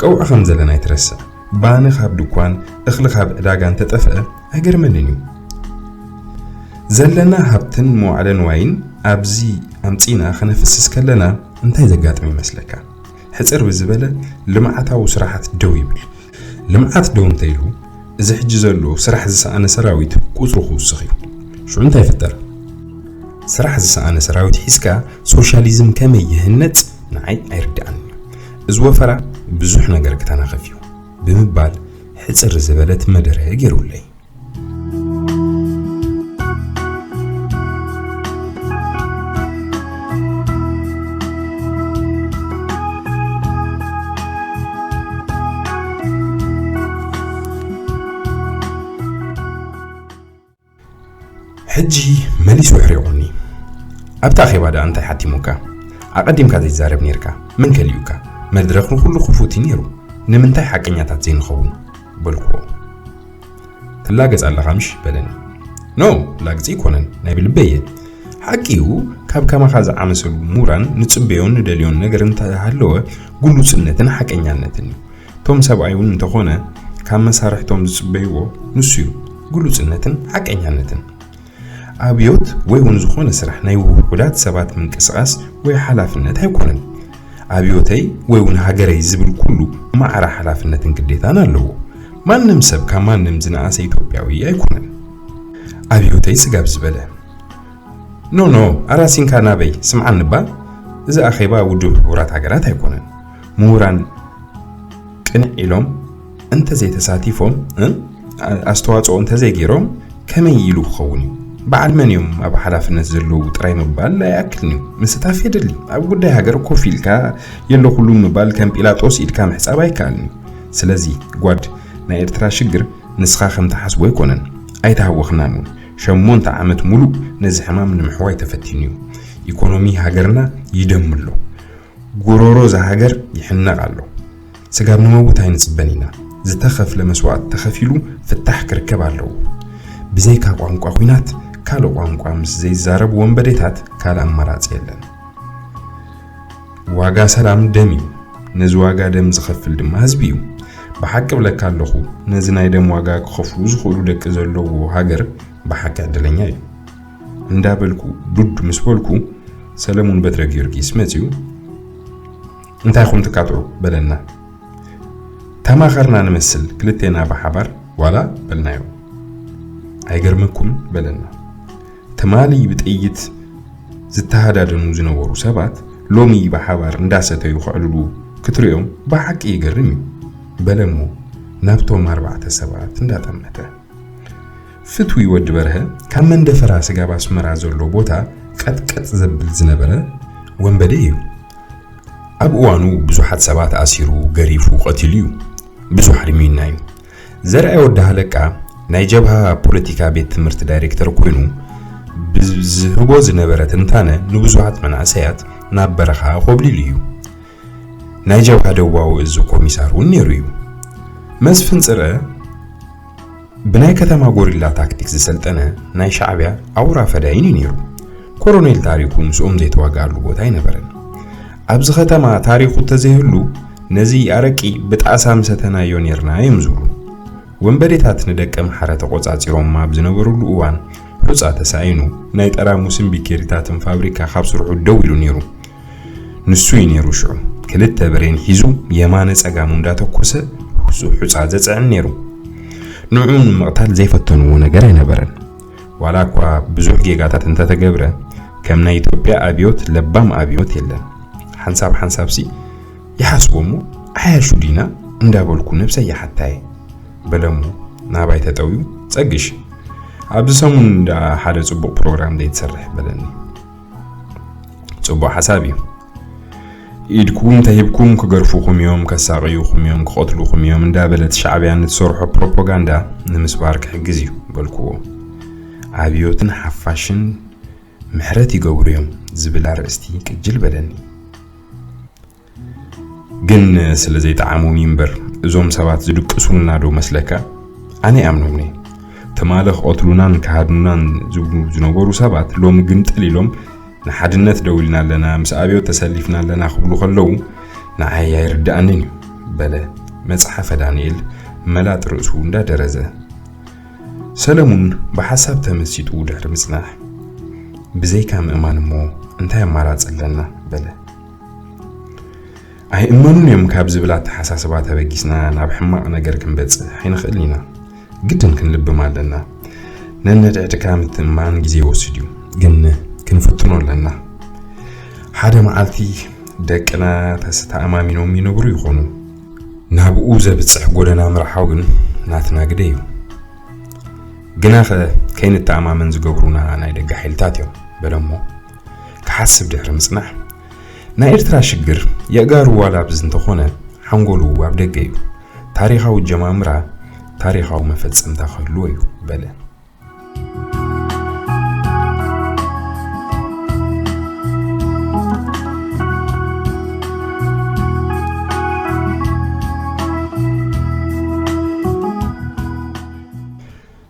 ቀውዒ ከም ዘለና ኣይትረስዕ። ባኒ ካብ ድኳን፣ እኽሊ ካብ ዕዳጋ እንተጠፍአ ኣይገርመንን እዩ። ዘለና ሃብትን መዋዕለ ንዋይን ኣብዚ ኣምጺና ከነፍስስ ከለና እንታይ ዘጋጥም ይመስለካ? ሕጽር ብዝበለ ልምዓታዊ ስራሓት ደው ይብል። ልምዓት ደው እንተኢሉ፣ እዚ ሕጂ ዘሎ ስራሕ ዝሰኣነ ሰራዊት ቁጽሩ ክውስኽ እዩ። ሽዑ እንታይ ይፍጠር? ስራሕ ዝሰኣነ ሰራዊት ሒዝካ ሶሻሊዝም ከመይ ይህነጽ ንዓይ ኣይርድኣንን እዩ። እዚ ወፈራ ብዙሕ ነገር ክተናኸፍ እዩ ብምባል ሕጽር ዝበለት መደረ ገይሩለይ። ሕጂ መሊሱ ኣሕሪቑኒ። ኣብታ ኣኼባ ደኣ እንታይ ሓቲሙካ? ኣቐዲምካ ዘይትዛረብ ኔርካ። መን ከሊኡካ? መድረኽ ንኹሉ ክፉት እዩ ኔሩ። ንምንታይ ሓቀኛታት ዘይንኸውን? በልኩዎ። "ትላገጽ ኣለኻ ምሽ?" በለኒ። "ኖ፣ ላግጺ ኣይኮነን፣ ናይ ብልበይ እየ። ሓቂ እዩ፣ ካብ ከማኻ ዝኣመሰሉ ምሁራን ንጽበዮን ንደልዮን ነገር እንተሃለወ፣ ግሉጽነትን ሓቀኛነትን እዩ። እቶም ሰብኣይ እውን እንተኾነ፣ ካብ መሳርሕቶም ዝጽበይዎ ንሱ እዩ፣ ግሉጽነትን ሓቀኛነትን። ኣብዮት ወይ እውን ዝኾነ ስራሕ ናይ ውሑዳት ሰባት ምንቅስቓስ ወይ ሓላፍነት ኣይኮነን። ኣብዮተይ ወይ እውን ሃገረይ ዝብል ኩሉ ማዕረ ሓላፍነትን ግዴታን ኣለዎ። ማንም ሰብ ካብ ማንም ዝነኣሰ ኢትዮጵያዊ ኣይኮነን። ኣብዮተይ ስጋብ ዝበለ" "ኖ፣ ኖ፣ ኣራሲንካ ናበይ? ስምዓኒ እባ፣ እዚ ኣኼባ ውድብ ሕቡራት ሃገራት ኣይኮነን። ምሁራን ቅንዕ ኢሎም እንተዘይተሳቲፎም፣ እ፣ ኣስተዋጽኦ እንተዘይገይሮም ከመይ ኢሉ ክኸውን እዩ? በዓል መን እዮም ኣብ ሓላፍነት ዘለዉ ጥራይ ምባል ኣይኣክልን እዩ። ምስታፍ የድሊ። ኣብ ጉዳይ ሃገር ኮፍ ኢልካ የለኹሉ ምባል ከም ጲላጦስ ኢድካ ምሕጻብ ኣይከኣልን እዩ። ስለዚ ጓድ፣ ናይ ኤርትራ ሽግር ንስኻ ከም ትሓስቦ ኣይኮነን። ኣይተሃወኽናን እውን። ሸሞንተ ዓመት ሙሉእ ነዚ ሕማም ንምሕዋይ ተፈቲኑ እዩ። ኢኮኖሚ ሃገርና ይደሚ ኣሎ። ጎሮሮ እዛ ሃገር ይሕነቕ ኣሎ። ስጋብ ንመውት ኣይንጽበን ኢና። ዝተኸፍለ መስዋእቲ ተኸፊሉ ፍታሕ ክርከብ ኣለዎ። ብዘይካ ቋንቋ ኲናት፣ ካልእ ቋንቋ ምስ ዘይዛረቡ ወንበዴታት ካልእ ኣማራጺ የለን። ዋጋ ሰላም ደም እዩ። ነዚ ዋጋ ደም ዝኸፍል ድማ ህዝቢ እዩ። ብሓቂ እብለካ ኣለኹ፣ ነዚ ናይ ደም ዋጋ ክኸፍሉ ዝኽእሉ ደቂ ዘለዎ ሃገር ብሓቂ ዕድለኛ እዩ" እንዳበልኩ ዱድ ምስ በልኩ፣ ሰለሙን በትረ ጊዮርጊስ መጺኡ፣ "እንታይ ኢኹም ትካትዑ?" በለና። ተማኸርና ንመስል ክልቴና ብሓባር፣ "ዋላ?" በልናዮ። "ኣይገርመኩምን?" በለና። "ትማሊ ብጥይት ዝተሃዳደኑ ዝነበሩ ሰባት ሎሚ ብሓባር እንዳሰተዩ ከዕልሉ ክትሪኦም ብሓቂ ይገርም እዩ፣ በለ እሞ ናብቶም ኣርባዕተ ሰባት እንዳጠመተ። ፍትዊ ወዲ በርሀ ካብ መንደፈራ ስጋብ ኣስመራ ዘሎ ቦታ ቀጥቀጥ ዘብል ዝነበረ ወንበዴ እዩ። ኣብ እዋኑ ብዙሓት ሰባት ኣሲሩ፣ ገሪፉ፣ ቀቲሉ እዩ። ብዙሕ ኣድሚዩና እዩ። ዘርኣይ ወዲ ሃለቃ ናይ ጀብሃ ፖለቲካ ቤት ትምህርቲ ዳይሬክተር ኮይኑ ብዝህቦ ዝነበረ ትንታነ ንብዙሓት መናእሰያት ናብ በረኻ ኮብሊሉ እዩ። ናይ ጀብሃ ደቡባዊ እዚ ኮሚሳር እውን ነይሩ እዩ። መስፍን ጽረ ብናይ ከተማ ጎሪላ ታክቲክ ዝሰልጠነ ናይ ሻዕብያ ኣውራ ፈዳይን እዩ ነይሩ። ኮሎኔል ታሪኩ ምስኦም ዘይተዋግኣሉ ቦታ ኣይነበረን። ኣብዚ ከተማ ታሪኩ ተዘይህሉ ነዚ ኣረቂ ብጣሳ ምሰተናዮ ነርና እዮም ዝብሉ። ወንበዴታት ንደቀ ምሓረ ተቆጻጺሮም ኣብ ዝነበሩሉ እዋን ሑጻ ተሳኢኑ ናይ ጠራሙስን ቢኬሪታትን ፋብሪካ ካብ ስርሑ ደው ኢሉ ነይሩ። ንሱ እዩ ነይሩ ሽዑ ክልተ ብሬን ሒዙ የማነ ጸጋሙ እንዳተኮሰ ሑጹ ሑጻ ዘጽዕን ነይሩ። ንዕኡ ንምቕታል ዘይፈተንዎ ነገር ኣይነበረን። ዋላ እኳ ብዙሕ ጌጋታት እንተተገብረ ከም ናይ ኢትዮጵያ ኣብዮት ለባም ኣብዮት የለን። ሓንሳብ ሓንሳብሲ ይሓስቦ እሞ ዓያሹ ዲና እንዳበልኩ ነብሰይ ይሓታየ፣ በለ እሞ ናባይ ተጠውዩ፣ ጸግሽ ኣብዚ ሰሙን እንዳ ሓደ ጽቡቕ ፕሮግራም ዘይትሰርሕ፣ በለኒ። ጽቡቕ ሓሳብ እዩ። ኢድኩም ተሂብኩም ክገርፉኹም እዮም፣ ከሳቕዩኹም እዮም፣ ክቐትሉኹም እዮም እንዳበለት ሻዕብያ ንትሰርሖ ፕሮፓጋንዳ ንምስባር ክሕግዝ እዩ በልኩዎ። ኣብዮትን ሓፋሽን ምሕረት ይገብሩ እዮም ዝብል ኣርእስቲ ቅጅል በለኒ። ግን ስለ ዘይጠዓሞም እዩ እምበር እዞም ሰባት ዝድቅሱልና ዶ መስለካ? ኣነ ይኣምኖም ነይ። ትማሊ ክቐትሉናን ክሃድኑናን ዝብሉ ዝነበሩ ሰባት ሎሚ ግምጥል ኢሎም ንሓድነት ደው ኢልና ኣለና፣ ምስ ኣብዮት ተሰሊፍና ኣለና ክብሉ ከለዉ ንዓይ ኣይርድኣንን እዩ፣ በለ መጽሓፈ ዳንኤል መላጥ ርእሱ እንዳደረዘ። ሰለሙን ብሓሳብ ተመሲጡ ድሕሪ ምጽናሕ፣ ብዘይካ ምእማን እሞ እንታይ ኣማራጺ ኣለና? በለ። ኣይእመኑን እዮም ካብ ዝብል ኣተሓሳስባ ተበጊስና ናብ ሕማቕ ነገር ክንበጽሕ ኣይንኽእልን ኢና። ግድን ክንልብም ኣለና። ነንሕድሕድካ ምትእምማን ግዜ ይወስድ እዩ፣ ግን ክንፍትኖ ኣለና። ሓደ መዓልቲ ደቅና ተስተኣማሚኖም ይነብሩ ይኾኑ። ናብኡ ዘብጽሕ ጎደና ምርሓው ግን ናትና ግደ እዩ። ግናኸ ከይንተኣማመን ዝገብሩና ናይ ደገ ሓይልታት እዮም፣ በለሞ ክሓስብ ድሕሪ ምጽናሕ፣ ናይ ኤርትራ ሽግር የእጋሩ ዋላ ኣብዚ እንተኾነ ሓንጎሉ ኣብ ደገ እዩ። ታሪኻዊ ጀማምራ ታሪኻዊ መፈጸምታ ክህልዎ እዩ፣ በለ።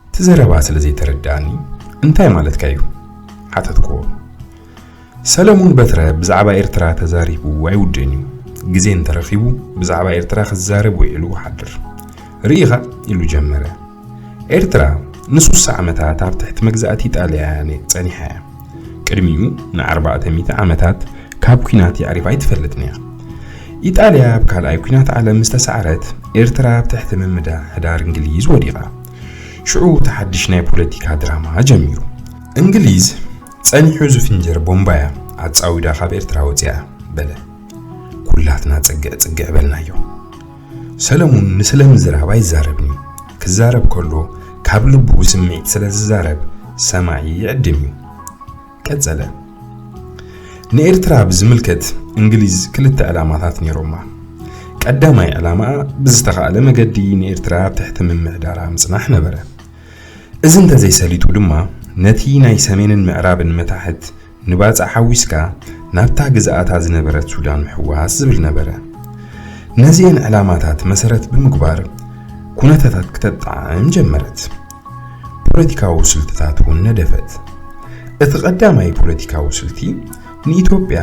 እቲ ዘረባ ስለ ዘይተረድኣኒ፣ "እንታይ ማለትካ እዩ?" ሓተትክዎ። ሰለሙን በትረ ብዛዕባ ኤርትራ ተዛሪቡ ኣይውድእን እዩ። ግዜ እንተረኺቡ ብዛዕባ ኤርትራ ክዛረብ ውዒሉ ክሓድር። "ርኢኻ?" ኢሉ ጀመረ። ኤርትራ ንሱሳ ዓመታት ኣብ ትሕቲ መግዛእቲ ኢጣልያ ጸኒሓ እያ። ቅድሚኡ ንኣርባዕተ ሚእቲ ዓመታት ካብ ኲናት የዕሪፋ ኣይትፈልጥን እያ። ኢጣልያ ኣብ ካልኣይ ኲናት ዓለም ምስ ተሳዕረት፣ ኤርትራ ኣብ ትሕቲ ምምሕዳር እንግሊዝ ወዲቓ። ሽዑ እቲ ሓድሽ ናይ ፖለቲካ ድራማ ጀሚሩ። እንግሊዝ ጸኒሑ ዝፍንጀር ቦምባያ ኣጻዊዳ ካብ ኤርትራ ወጺኣ፣ በለ። ኩላትና ጽግዕ ጽግዕ በልናዮ። ሰለሙን ንስለ ምዝራብ ኣይዛረብን እዩ። ክዛረብ ከሎ ካብ ልቡ ብስምዒት ስለ ዝዛረብ ሰማዒ ይዕድም እዩ። ቀጸለ። ንኤርትራ ብዝምልከት እንግሊዝ ክልተ ዕላማታት ነይሮማ። ቀዳማይ ዕላማኣ ብዝተኻእለ መገዲ ንኤርትራ ኣብ ትሕቲ ምምሕዳራ ምጽናሕ ነበረ። እዚ እንተዘይሰሊጡ ድማ ነቲ ናይ ሰሜንን ምዕራብን መታሕት ንባጽዕ ሓዊስካ ናብታ ግዝኣታ ዝነበረት ሱዳን ምሕዋስ ዝብል ነበረ። ነዚአን ዕላማታት መሰረት ብምግባር ኩነታታት ክተጣዕም ጀመረት። ፖለቲካዊ ስልትታት እውን ነደፈት። እቲ ቀዳማይ ፖለቲካዊ ስልቲ ንኢትዮጵያ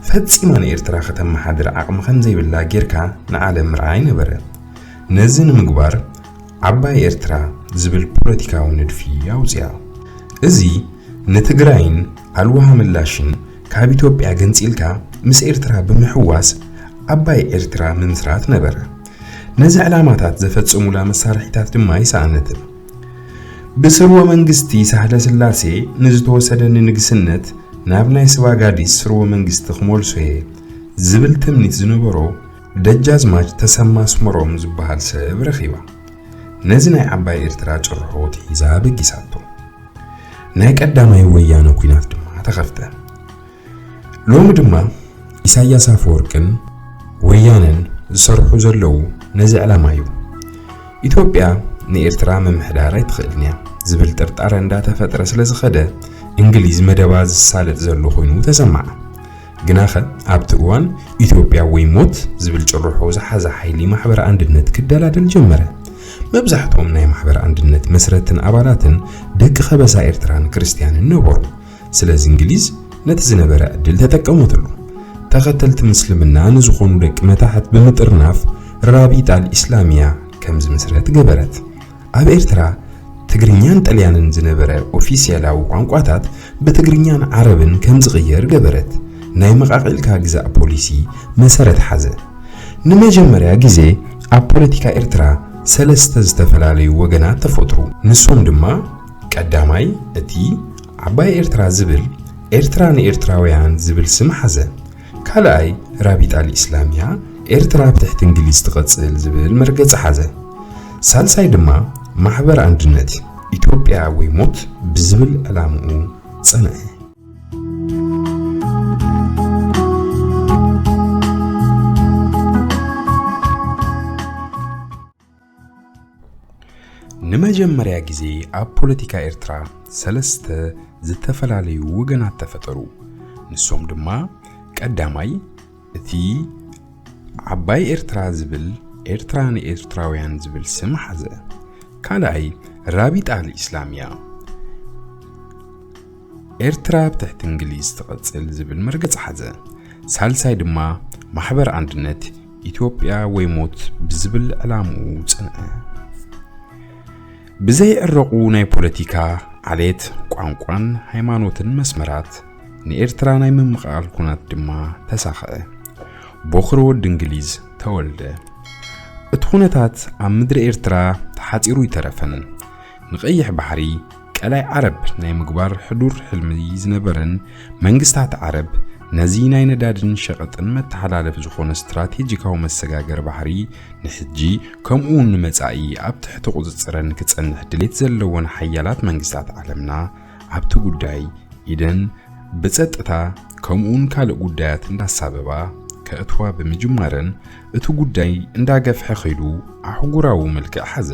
ፈጺማ ንኤርትራ ከተመሓድር ዓቕሚ ከም ዘይብላ ጌርካ ንዓለም ምርኣይ ነበረ። ነዚ ንምግባር ዓባይ ኤርትራ ዝብል ፖለቲካዊ ንድፊ ኣውጺኣ። እዚ ንትግራይን ኣልዋሃ ምላሽን ካብ ኢትዮጵያ ገንጺልካ ምስ ኤርትራ ብምሕዋስ ዓባይ ኤርትራ ምምስራት ነበረ። ነዚ ዕላማታት ዘፈጸሙላ መሳርሒታት ድማ ኣይሰኣነትን። ብስርወ መንግስቲ ሳህለ ስላሴ ንዝተወሰደ ንንግስነት ናብ ናይ ስባጋዲስ ስርወ መንግስቲ ክመልሶ እየ ዝብል ትምኒት ዝነበሮ ደጃዝማች ተሰማ ኣስመሮም ዝበሃል ሰብ ረኺባ። ነዚ ናይ ዓባይ ኤርትራ ጭርሖ ትሒዛ በጊሳቶ። ናይ ቀዳማይ ወያነ ኲናት ድማ ተኸፍተ። ሎሚ ድማ ኢሳያስ ኣፈወርቅን ወያነን ዝሰርሑ ዘለዉ ነዚ ዕላማ እዩ። ኢትዮጵያ ንኤርትራ ምምሕዳር ኣይትኽእልን እያ ዝብል ጥርጣረ እንዳተፈጥረ ስለ ዝኸደ፣ እንግሊዝ መደባ ዝሳለጥ ዘሎ ኮይኑ ተሰምዓ። ግናኸ ኣብቲ እዋን ኢትዮጵያ ወይ ሞት ዝብል ጭርሖ ዝሓዘ ሓይሊ ማሕበር ኣንድነት ክደላደል ጀመረ። መብዛሕትኦም ናይ ማሕበር ኣንድነት መስረትን ኣባላትን ደቂ ከበሳ ኤርትራን ክርስትያንን ነበሩ። ስለዚ እንግሊዝ ነቲ ዝነበረ ዕድል ተጠቀመትሉ። ተኸተልቲ ምስልምና ንዝኾኑ ደቂ መታሕት ብምጥርናፍ ራቢጣ ኣል ኢስላሚያ ከም ዝምስረት ገበረት። ኣብ ኤርትራ ትግርኛን ጥልያንን ዝነበረ ኦፊስያላዊ ቋንቋታት ብትግርኛን ዓረብን ከም ዝቕየር ገበረት። ናይ መቓቒልካ ግዛእ ፖሊሲ መሰረት ሓዘ። ንመጀመርያ ግዜ ኣብ ፖለቲካ ኤርትራ ሰለስተ ዝተፈላለዩ ወገናት ተፈጥሩ። ንሶም ድማ ቀዳማይ እቲ ዓባይ ኤርትራ ዝብል ኤርትራ ንኤርትራውያን ዝብል ስም ሓዘ። ካልኣይ ራቢጣ ኣል ኢስላሚያ ኤርትራ ብትሕቲ እንግሊዝ ትቐጽል ዝብል መርገጺ ሓዘ። ሳልሳይ ድማ ማሕበር ኣንድነት ኢትዮጵያ ወይ ሞት ብዝብል ዕላምኡ ጸንዐ። ንመጀመርያ ግዜ ኣብ ፖለቲካ ኤርትራ ሰለስተ ዝተፈላለዩ ወገናት ተፈጠሩ። ንሶም ድማ ቀዳማይ እቲ ዓባይ ኤርትራ ዝብል ኤርትራ ንኤርትራውያን ዝብል ስም ሓዘ። ካልኣይ ራቢጣ ኣል ኢስላሚያ ኤርትራ ብትሕቲ እንግሊዝ ትቐጽል ዝብል መርገጽ ሓዘ። ሳልሳይ ድማ ማሕበር ኣንድነት ኢትዮጵያ ወይ ሞት ብዝብል ዕላምኡ ጽንዐ። ብዘይዕረቑ ናይ ፖለቲካ፣ ዓሌት፣ ቋንቋን ሃይማኖትን መስመራት ንኤርትራ ናይ ምምቓል ኩናት ድማ ተሳኽዐ። ቦኽሪ ወዲ እንግሊዝ ተወልደ። እቲ ኩነታት ኣብ ምድሪ ኤርትራ ተሓጺሩ ይተረፈን። ንቐይሕ ባሕሪ ቀላይ ዓረብ ናይ ምግባር ሕዱር ሕልሚ ዝነበረን መንግስታት ዓረብ ነዚ ናይ ነዳድን ሸቐጥን መተሓላለፊ ዝኾነ ስትራቴጂካዊ መሰጋገሪ ባሕሪ ንሕጂ ከምኡ እውን ንመጻኢ ኣብ ትሕቲ ቁጽጽረን ክጸንሕ ድሌት ዘለወን ሓያላት መንግስታት ዓለምና ኣብቲ ጉዳይ ኢደን ብጸጥታ ከምኡውን ካልእ ጉዳያት እንዳሳበባ ከእትዋ ብምጅማረን እቲ ጉዳይ እንዳገፍሐ ኸይዱ ኣህጉራዊ መልክዕ ሓዘ።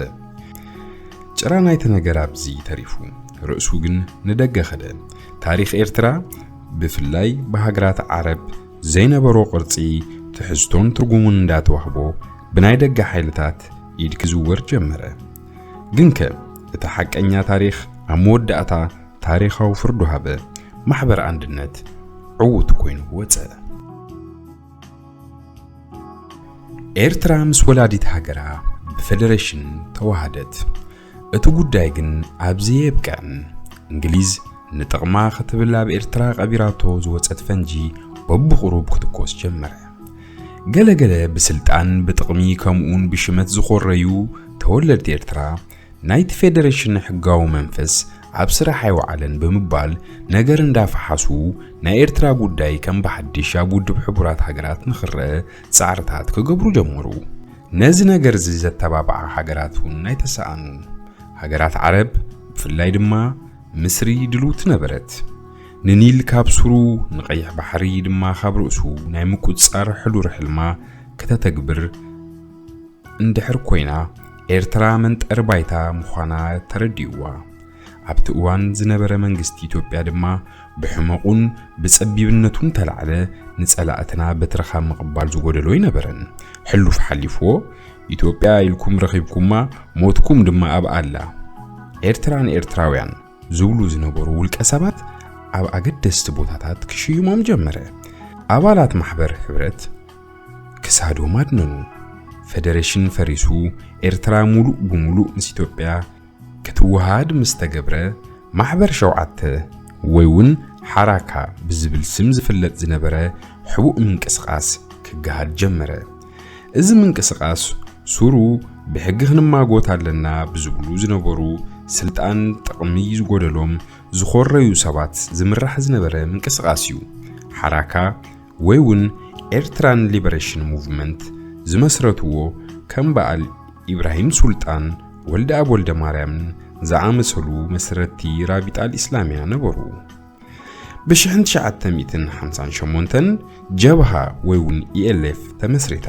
ጭራ ናይቲ ነገር ኣብዚ ተሪፉ፣ ርእሱ ግን ንደገ ኸደ። ታሪኽ ኤርትራ ብፍላይ ብሃገራት ዓረብ ዘይነበሮ ቅርጺ፣ ትሕዝቶን ትርጉሙን እንዳተዋህቦ ብናይ ደገ ሓይልታት ኢድ ክዝወር ጀመረ። ግንከ እቲ ሓቀኛ ታሪኽ ኣብ መወዳእታ ታሪኻዊ ፍርዱ ሃበ። ማሕበር ኣንድነት ዕዉት ኮይኑ ወጸ። ኤርትራ ምስ ወላዲት ሃገራ ብፌደሬሽን ተዋሃደት። እቲ ጉዳይ ግን ኣብዚ የብቅዕን። እንግሊዝ ንጥቕማ ክትብል ኣብ ኤርትራ ቀቢራቶ ዝወጸት ፈንጂ በብቑሩብ ክትኮስ ጀመረ። ገለ ገለ ብስልጣን ብጥቕሚ ከምኡውን ብሽመት ዝኾረዩ ተወለድቲ ኤርትራ ናይቲ ፌደሬሽን ሕጋዊ መንፈስ ኣብ ስራሕ ኣይወዓለን ብምባል ነገር እንዳፈሓሱ ናይ ኤርትራ ጉዳይ ከም ብሓድሽ ኣብ ውድብ ሕቡራት ሃገራት ንኽረአ ጻዕርታት ክገብሩ ጀመሩ። ነዚ ነገር እዚ ዘተባብዓ ሃገራት እውን ኣይተሰኣኑ። ሃገራት ዓረብ ብፍላይ ድማ ምስሪ ድልውቲ ነበረት። ንኒል ካብ ሱሩ ንቐይሕ ባሕሪ ድማ ካብ ርእሱ ናይ ምቁጽጻር ሕዱር ሕልማ ከተተግብር እንድሕር ኮይና ኤርትራ መንጠሪ ባይታ ምዃና ተረዲእዋ። ኣብቲ እዋን ዝነበረ መንግስቲ ኢትዮጵያ ድማ ብሕመቑን ብጸቢብነቱን ተላዕለ ንጸላእትና በትርኻ ምቕባል ዝጎደሎ ኣይነበረን። ሕሉፍ ሓሊፍዎ ኢትዮጵያ ኢልኩም ረኺብኩማ ሞትኩም ድማ ኣብኣ ኣላ። ኤርትራ ንኤርትራውያን ዝብሉ ዝነበሩ ውልቀ ሰባት ኣብ ኣገደስቲ ቦታታት ክሽይሞም ጀመረ። ኣባላት ማሕበር ሕብረት ክሳዶም ኣድነኑ። ፌደሬሽን ፈሪሱ ኤርትራ ሙሉእ ብሙሉእ ምስ ኢትዮጵያ ክትወሃድ ምስ ተገብረ ማሕበር ሸውዓተ ወይ እውን ሓራካ ብዝብል ስም ዝፍለጥ ዝነበረ ሕቡእ ምንቅስቓስ ክገሃድ ጀመረ። እዚ ምንቅስቓስ ሱሩ ብሕጊ ክንማጎት ኣለና ብዝብሉ ዝነበሩ፣ ስልጣን ጥቕሚ ዝጎደሎም ዝኾረዩ ሰባት ዝምራሕ ዝነበረ ምንቅስቓስ እዩ። ሓራካ ወይ እውን ኤርትራን ሊበሬሽን ሙቭመንት ዝመስረትዎ ከም በዓል ኢብራሂም ሱልጣን፣ ወልደኣብ ወልደማርያምን ዝኣመሰሉ መስረትቲ ራቢጣ ኣልኢስላምያ ነበሩ። ብሽሕን ትሽዓተ ሚእትን ሓምሳን ሸሞንተን ጀብሃ ወይ እውን ኢኤልኤፍ ተመስሪታ።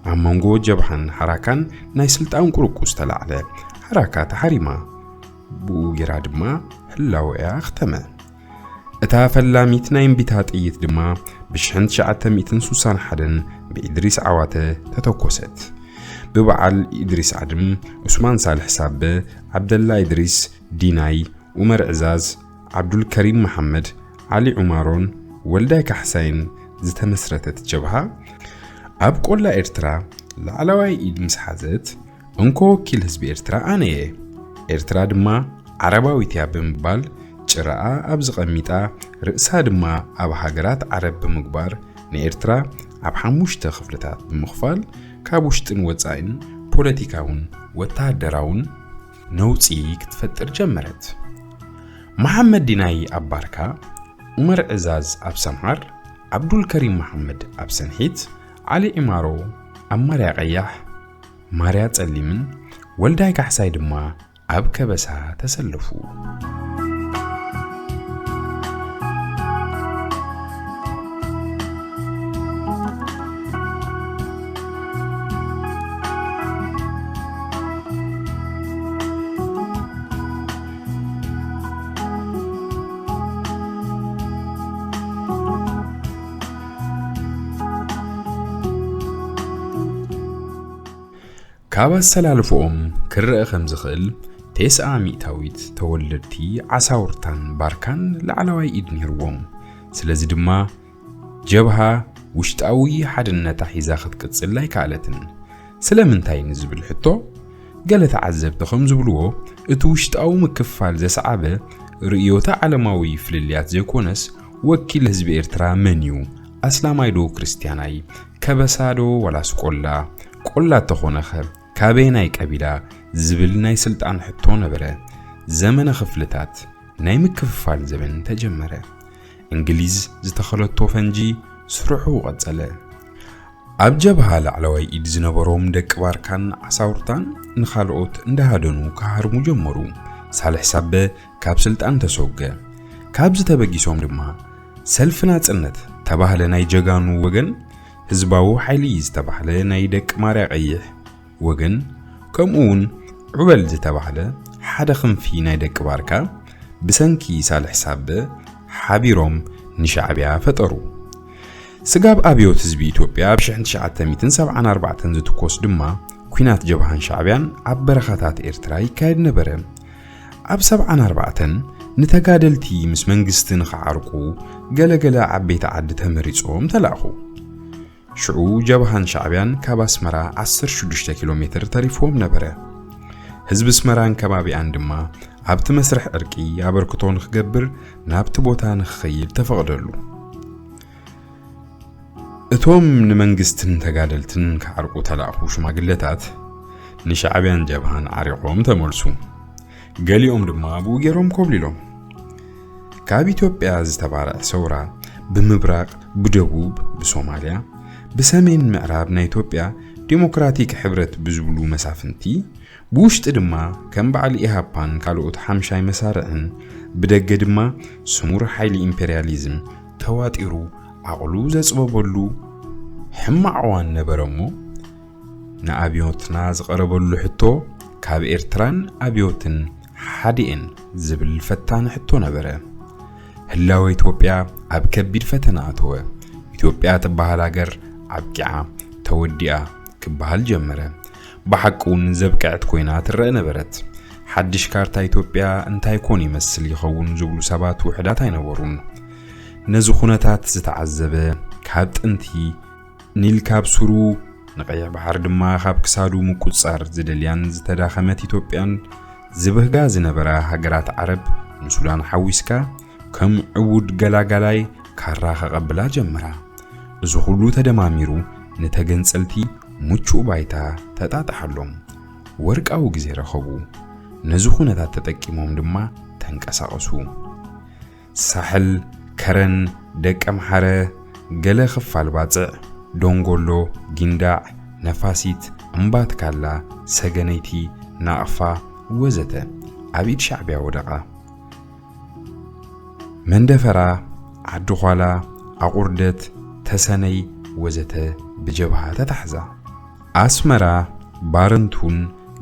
ኣብ መንጎ ጀብሃን ሓራካን ናይ ስልጣን ቁርቁስ ተላዕለ። ሓራካ ተሓሪማ። ብኡ ጌራ ድማ ህላወያ ኣኽተመ። እታ ፈላሚት ናይ እምቢታ ጥይት ድማ ብሽሕን ትሽዓተ ሚእትን ሱሳን ሓደን ብኢድሪስ ዓዋተ ተተኮሰት። ብበዓል ኢድሪስ ዓድም፣ ዑስማን ሳልሕ ሳበ፣ ዓብደላ ኢድሪስ፣ ዲናይ፣ ዑመር ዕዛዝ፣ ዓብዱልከሪም መሓመድ፣ ዓሊ ዑማሮን ወልዳይ ካሕሳይን ዝተመስረተት ጀብሃ፣ ኣብ ቆላ ኤርትራ ላዕለዋይ ኢድ ምስ ሓዘት፣ እንኮ ወኪል ህዝቢ ኤርትራ ኣነ እየ፣ ኤርትራ ድማ ዓረባዊት እያ ብምባል ጭራኣ ኣብ ዝቐሚጣ፣ ርእሳ ድማ ኣብ ሃገራት ዓረብ ብምግባር፣ ንኤርትራ ኣብ ሓሙሽተ ክፍልታት ብምኽፋል፣ ካብ ውሽጥን ወጻኢን ፖለቲካውን ወተሃደራውን ነውጺ ክትፈጥር ጀመረት። መሓመድ ዲናይ ኣብ ባርካ፣ ዑመር ዕዛዝ ኣብ ሰምሃር፣ ዓብዱልከሪም መሓመድ ኣብ ሰንሒት፣ ዓሊ ዒማሮ ኣብ ማርያ ቀያሕ፣ ማርያ ጸሊምን ወልዳይ ካሕሳይ ድማ ኣብ ከበሳ ተሰለፉ። ካብ ኣሰላልፎኦም ክረኣ ከም ዝኽእል፣ ቴስዓ ሚእታዊት ተወለድቲ ዓሳውርታን ባርካን ላዕለዋይ ኢድ ነይርዎም። ስለዚ ድማ ጀብሃ ውሽጣዊ ሓድነታ ሒዛ ክትቅጽል ኣይከኣለትን። ስለምንታይ ንዝብል ሕቶ፣ ገለ ተዓዘብቲ ከም ዝብልዎ፣ እቲ ውሽጣዊ ምክፍፋል ዘስዓበ ርእዮተ ዓለማዊ ፍልልያት ዘይኮነስ፣ ወኪል ህዝቢ ኤርትራ መን እዩ? ኣስላማይ ዶ ክርስትያናይ? ከበሳ ዶ ዋላስ ቆላ? ቆላ እንተኾነኸ፣ ካበየናይ ቀቢላ? ዝብል ናይ ስልጣን ሕቶ ነበረ። ዘመነ ክፍልታት፣ ናይ ምክፍፋል ዘመን ተጀመረ። እንግሊዝ ዝተኸለቶ ፈንጂ ስርሑ ቀጸለ። ኣብ ጀብሃ ላዕለዋይ ኢድ ዝነበሮም ደቂ ባርካን ዓሳውርታን ንኻልኦት እንዳሃደኑ ክሃርሙ ጀመሩ። ሳልሕ ሳበ ካብ ስልጣን ተሰውገ። ካብዚ ተበጊሶም ድማ ሰልፊ ናጽነት ተባህለ ናይ ጀጋኑ ወገን፣ ህዝባዊ ሓይሊ ዝተባህለ ናይ ደቂ ማርያ ቀይሕ ወገን፣ ከምኡ እውን ዑበል ዝተባህለ ሓደ ክንፊ ናይ ደቂ ባርካ፣ ብሰንኪ ሳልሕ ሳበ ሓቢሮም ንሻዕብያ ፈጠሩ። ስጋብ ኣብዮት ህዝቢ ኢትዮጵያ ኣብ ሽሕን ትሽዓተ ሚእትን ሰብዓን ኣርባዕተን ዝትኮስ ድማ፣ ኲናት ጀብሃን ሻዕብያን ኣብ በረኻታት ኤርትራ ይካየድ ነበረ። ኣብ ሰብዓን ኣርባዕተን ንተጋደልቲ ምስ መንግስቲ ንኽዓርቁ ገለገለ ዓበይቲ ዓዲ ተመሪጾም ተላእኹ። ሽዑ ጀብሃን ሻዕብያን ካብ ኣስመራ ዓሰርተ ሽዱሽተ ኪሎ ሜትር ተሪፍዎም ነበረ። ህዝቢ ኣስመራን ከባቢኣን ድማ ኣብቲ መስርሕ ዕርቂ ኣበርክቶ ንኽገብር ናብቲ ቦታ ንኽኸይድ ተፈቕደሉ። እቶም ንመንግስትን ተጋደልትን ክዓርቁ ተላእኹ ሽማግለታት ንሻዕብያን ጀብሃን ዓሪቖም ተመልሱ። ገሊኦም ድማ ብኡ ገይሮም ኮብሊሎም። ካብ ኢትዮጵያ ዝተባርዐ ሰውራ ብምብራቕ፣ ብደቡብ፣ ብሶማልያ፣ ብሰሜን ምዕራብ ናይ ኢትዮጵያ ዲሞክራቲክ ሕብረት ብዝብሉ መሳፍንቲ፣ ብውሽጢ ድማ ከም በዓል ኢሃፓን ካልኦት ሓምሻይ መሳርዕን፣ ብደገ ድማ ስሙር ሓይሊ ኢምፔርያሊዝም ተዋጢሩ ዓቕሉ ዘጽበበሉ ሕማቕ እዋን ነበረ እሞ፣ ንኣብዮትና ዝቐረበሉ ሕቶ ካብ ኤርትራን ኣብዮትን ሓዲኤን ዝብል ፈታኒ ሕቶ ነበረ። ህላወ ኢትዮጵያ ኣብ ከቢድ ፈተና ኣተወ። ኢትዮጵያ ትበሃል ሃገር ኣብቂዓ፣ ተወዲኣ ክበሃል ጀመረ። ብሓቂ እውን ዘብቅዐት ኮይና ትረአ ነበረት። ሓድሽ ካርታ ኢትዮጵያ እንታይ ኮን ይመስል ይኸውን ዝብሉ ሰባት ውሑዳት ኣይነበሩን። ነዚ ኩነታት ዝተዓዘበ፣ ካብ ጥንቲ ኒል ካብ ሱሩ፣ ንቀይሕ ባሕሪ ድማ ካብ ክሳዱ ምቁጽጻር ዝደልያን ዝተዳኸመት ኢትዮጵያን ዝብህጋ ዝነበራ ሃገራት ዓረብ ንሱዳን ሓዊስካ ከም ዕቡድ ገላጋላይ ካራ ከቐብላ ጀመራ። እዚ ኩሉ ተደማሚሩ ንተገንጸልቲ ምቹእ ባይታ ተጣጥሓሎም። ወርቃዊ ግዜ ረኸቡ። ነዚ ኩነታት ተጠቂሞም ድማ ተንቀሳቐሱ። ሳሕል፣ ከረን፣ ደቀምሓረ፣ ገለ ክፋል ባጽዕ፣ ደንጎሎ፣ ጊንዳዕ፣ ነፋሲት፣ እምባትካላ፣ ሰገነይቲ፣ ናቕፋ ወዘተ ኣብ ኢድ ሻዕብያ ወደቓ። መንደፈራ፣ ዓዲ ዃላ፣ ኣቑርደት፣ ተሰነይ ወዘተ ብጀብሃ ተታሕዛ። ኣስመራ፣ ባረንቱን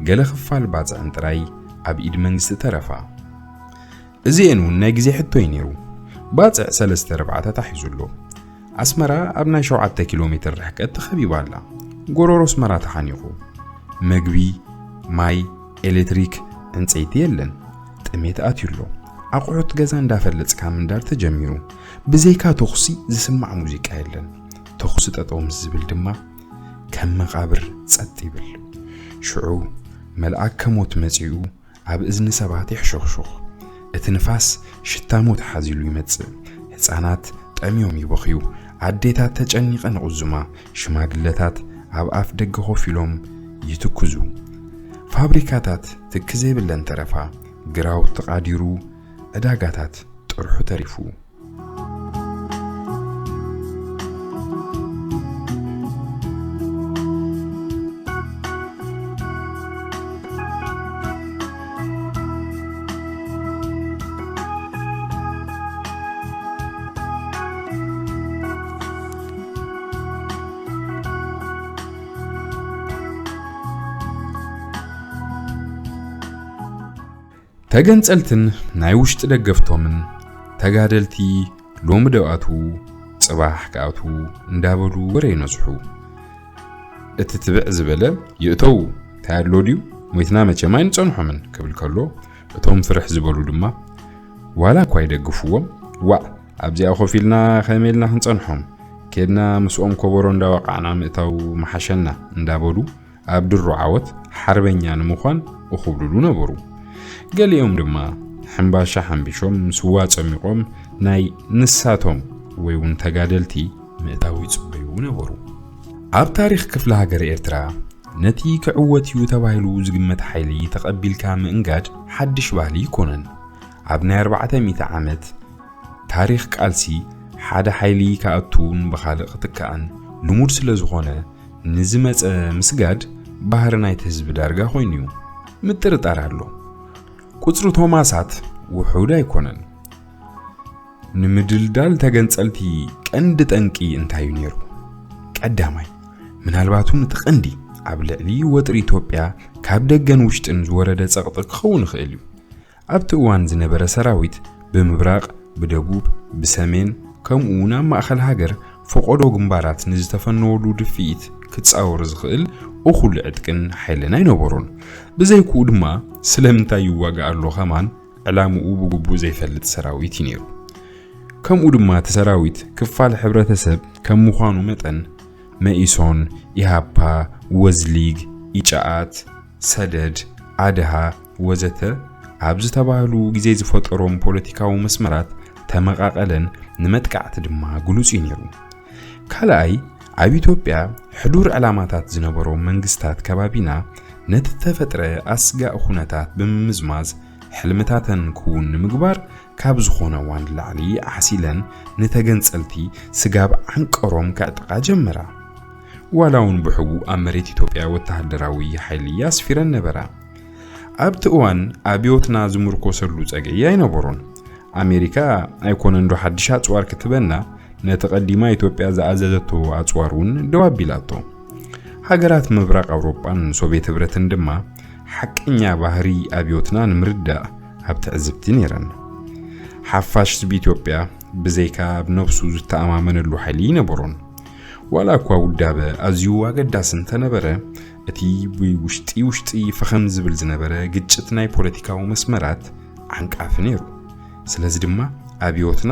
ገለ ክፋል ባጽዕን ጥራይ ኣብ ኢድ መንግስቲ ተረፋ። እዚኤን እውን ናይ ግዜ ሕቶ እዩ ነይሩ። ባጽዕ ሰለስተ ርብዓ ተታሒዙ ኣሎ። ኣስመራ ኣብ ናይ ሸውዓተ ኪሎ ሜትር ርሕቀት ተኸቢባ ኣላ። ጎሮሮ ኣስመራ ተሓኒቑ። መግቢ፣ ማይ፣ ኤሌክትሪክ፣ ዕንጸይቲ የለን። ጥሜት ኣትዩ ኣሎ። ኣቑሑት ገዛ እንዳፈለጽካ ምንዳር ተጀሚሩ። ብዘይካ ተኹሲ ዝስማዕ ሙዚቃ የለን። ተኹሲ ጠጠው ምስ ዝብል ድማ ከም መቓብር ጸጥ ይብል። ሽዑ መልኣከ ሞት መጺኡ ኣብ እዝኒ ሰባት የሕሾኽሹኽ። እቲ ንፋስ ሽታ ሞት ሓዚሉ ይመጽእ። ህጻናት ጠምዮም ይበኽዩ። ኣዴታት ተጨኒቐን ይቕዝማ። ሽማግለታት ኣብ ኣፍ ደገ ኮፍ ኢሎም ይትኩዙ። ፋብሪካታት ትኪ ዘይብለን ተረፋ። ግራውቲ ተቓዲሩ፣ ዕዳጋታት ጥርሑ ተሪፉ። ተገንጸልትን ናይ ውሽጢ ደገፍቶምን፣ ተጋደልቲ ሎሚ ደው ኣትዉ፣ ጽባሕ ክኣትዉ እንዳበሉ ወረ ይነዝሑ። እቲ ትብዕ ዝበለ፣ "ይእተዉ፣ እንታይ ኣሎ ድዩ? ሞይትና መቸም ኣይንጸንሖምን" ክብል ከሎ፣ እቶም ፍርሕ ዝበሉ ድማ፣ ዋላ እኳ ይደግፍዎም፣ "ዋእ፣ ኣብዚኣ ኮፍ ኢልና ከመይ ኢልና ክንጸንሖም? ኬድና ምስኦም ኮቦሮ እንዳወቃዕና ምእታው ምሓሸና" እንዳበሉ፣ ኣብ ድሮ ዓወት ሓርበኛ ንምዃን እኹብልሉ ነበሩ። ገሊኦም ድማ ሕምባሻ ሓምቢሾም፣ ስዋ ጸሚቖም፣ ናይ ንሳቶም ወይ እውን ተጋደልቲ ምእታው ይጽበዩ ነበሩ። ኣብ ታሪኽ ክፍለ ሃገር ኤርትራ፣ ነቲ ክዕወት እዩ ተባሂሉ ዝግመት ሓይሊ ተቐቢልካ ምእንጋድ ሓድሽ ባህሊ ኣይኮነን። ኣብ ናይ ኣርባዕተ ሚእቲ ዓመት ታሪኽ ቃልሲ፣ ሓደ ሓይሊ ክኣቱን ብኻልእ ክትካእን ልሙድ ስለ ዝኾነ፣ ንዝመጸ ምስጋድ ባህሪ ናይቲ ህዝቢ ዳርጋ ኮይኑ'ዩ። ምጥርጣር ኣሎ። ቁጽሪ ቶማሳት ውሑድ ኣይኮነን። ንምድልዳል ተገንጸልቲ ቀንዲ ጠንቂ እንታይ እዩ ነይሩ? ቀዳማይ፣ ምናልባት እውን እቲ ቀንዲ ኣብ ልዕሊ ወጥሪ ኢትዮጵያ ካብ ደገን ውሽጥን ዝወረደ ጸቕጢ ክኸውን ይኽእል እዩ። ኣብቲ እዋን ዝነበረ ሰራዊት ብምብራቕ፣ ብደቡብ፣ ብሰሜን፣ ከምኡ እውን ኣብ ማእኸል ሃገር ፈቖዶ ግንባራት ንዝተፈነወሉ ድፍኢት ክጻወር ዝኽእል እኹል ዕጥቅን ሓይልን ኣይነበሮን። ብዘይክኡ ድማ ስለምንታይ ይዋጋእ ኣሎ ከማን ዕላምኡ ብግቡእ ዘይፈልጥ ሰራዊት እዩ ነይሩ። ከምኡ ድማ እቲ ሰራዊት ክፋል ሕብረተሰብ ከም ምዃኑ መጠን መኢሶን፣ ኢሃፓ፣ ወዝሊግ፣ ኢጫኣት፣ ሰደድ፣ ኣድሃ ወዘተ ኣብ ዝተባህሉ ግዜ ዝፈጠሮም ፖለቲካዊ መስመራት ተመቓቐለን ንመጥቃዕቲ ድማ ግሉጽ እዩ ነይሩ። ካልኣይ፣ ኣብ ኢትዮጵያ ሕዱር ዕላማታት ዝነበሮም መንግስታት ከባቢና ነቲ ተፈጥረ ኣስጋእ ኩነታት ብምምዝማዝ ሕልምታተን ክውን ንምግባር ካብ ዝኾነ እዋን ንላዕሊ ዓሲለን ንተገንጸልቲ ስጋብ ዓንቀሮም ከዕጥቓ ጀመራ። ዋላ እውን ብሕቡእ ኣብ መሬት ኢትዮጵያ ወተሃደራዊ ሓይሊ ኣስፊረን ነበራ። ኣብቲ እዋን ኣብዮትና ዝምርኮሰሉ ጸግዒ ኣይነበሮን። ኣሜሪካ ኣይኮነን ዶ ሓድሽ ኣጽዋር ክትበና ነቲ ቀዲማ ኢትዮጵያ ዝኣዘዘቶ ኣጽዋር እውን ደው ኣቢላቶ። ሃገራት ምብራቕ ኣውሮጳን ሶቪየት ህብረትን ድማ ሓቀኛ ባህሪ ኣብዮትና ንምርዳእ ኣብ ትዕዝብቲ ነይረን። ሓፋሽ ህዝቢ ኢትዮጵያ ብዘይካ ኣብ ነብሱ ዝተኣማመነሉ ሓይሊ ኣይነበሮን። ዋላ እኳ ውዳበ ኣዝዩ ኣገዳሲ እንተነበረ፣ እቲ ብውሽጢ ውሽጢ ፈኸም ዝብል ዝነበረ ግጭት ናይ ፖለቲካዊ መስመራት ዓንቃፊ ነይሩ። ስለዚ ድማ ኣብዮትና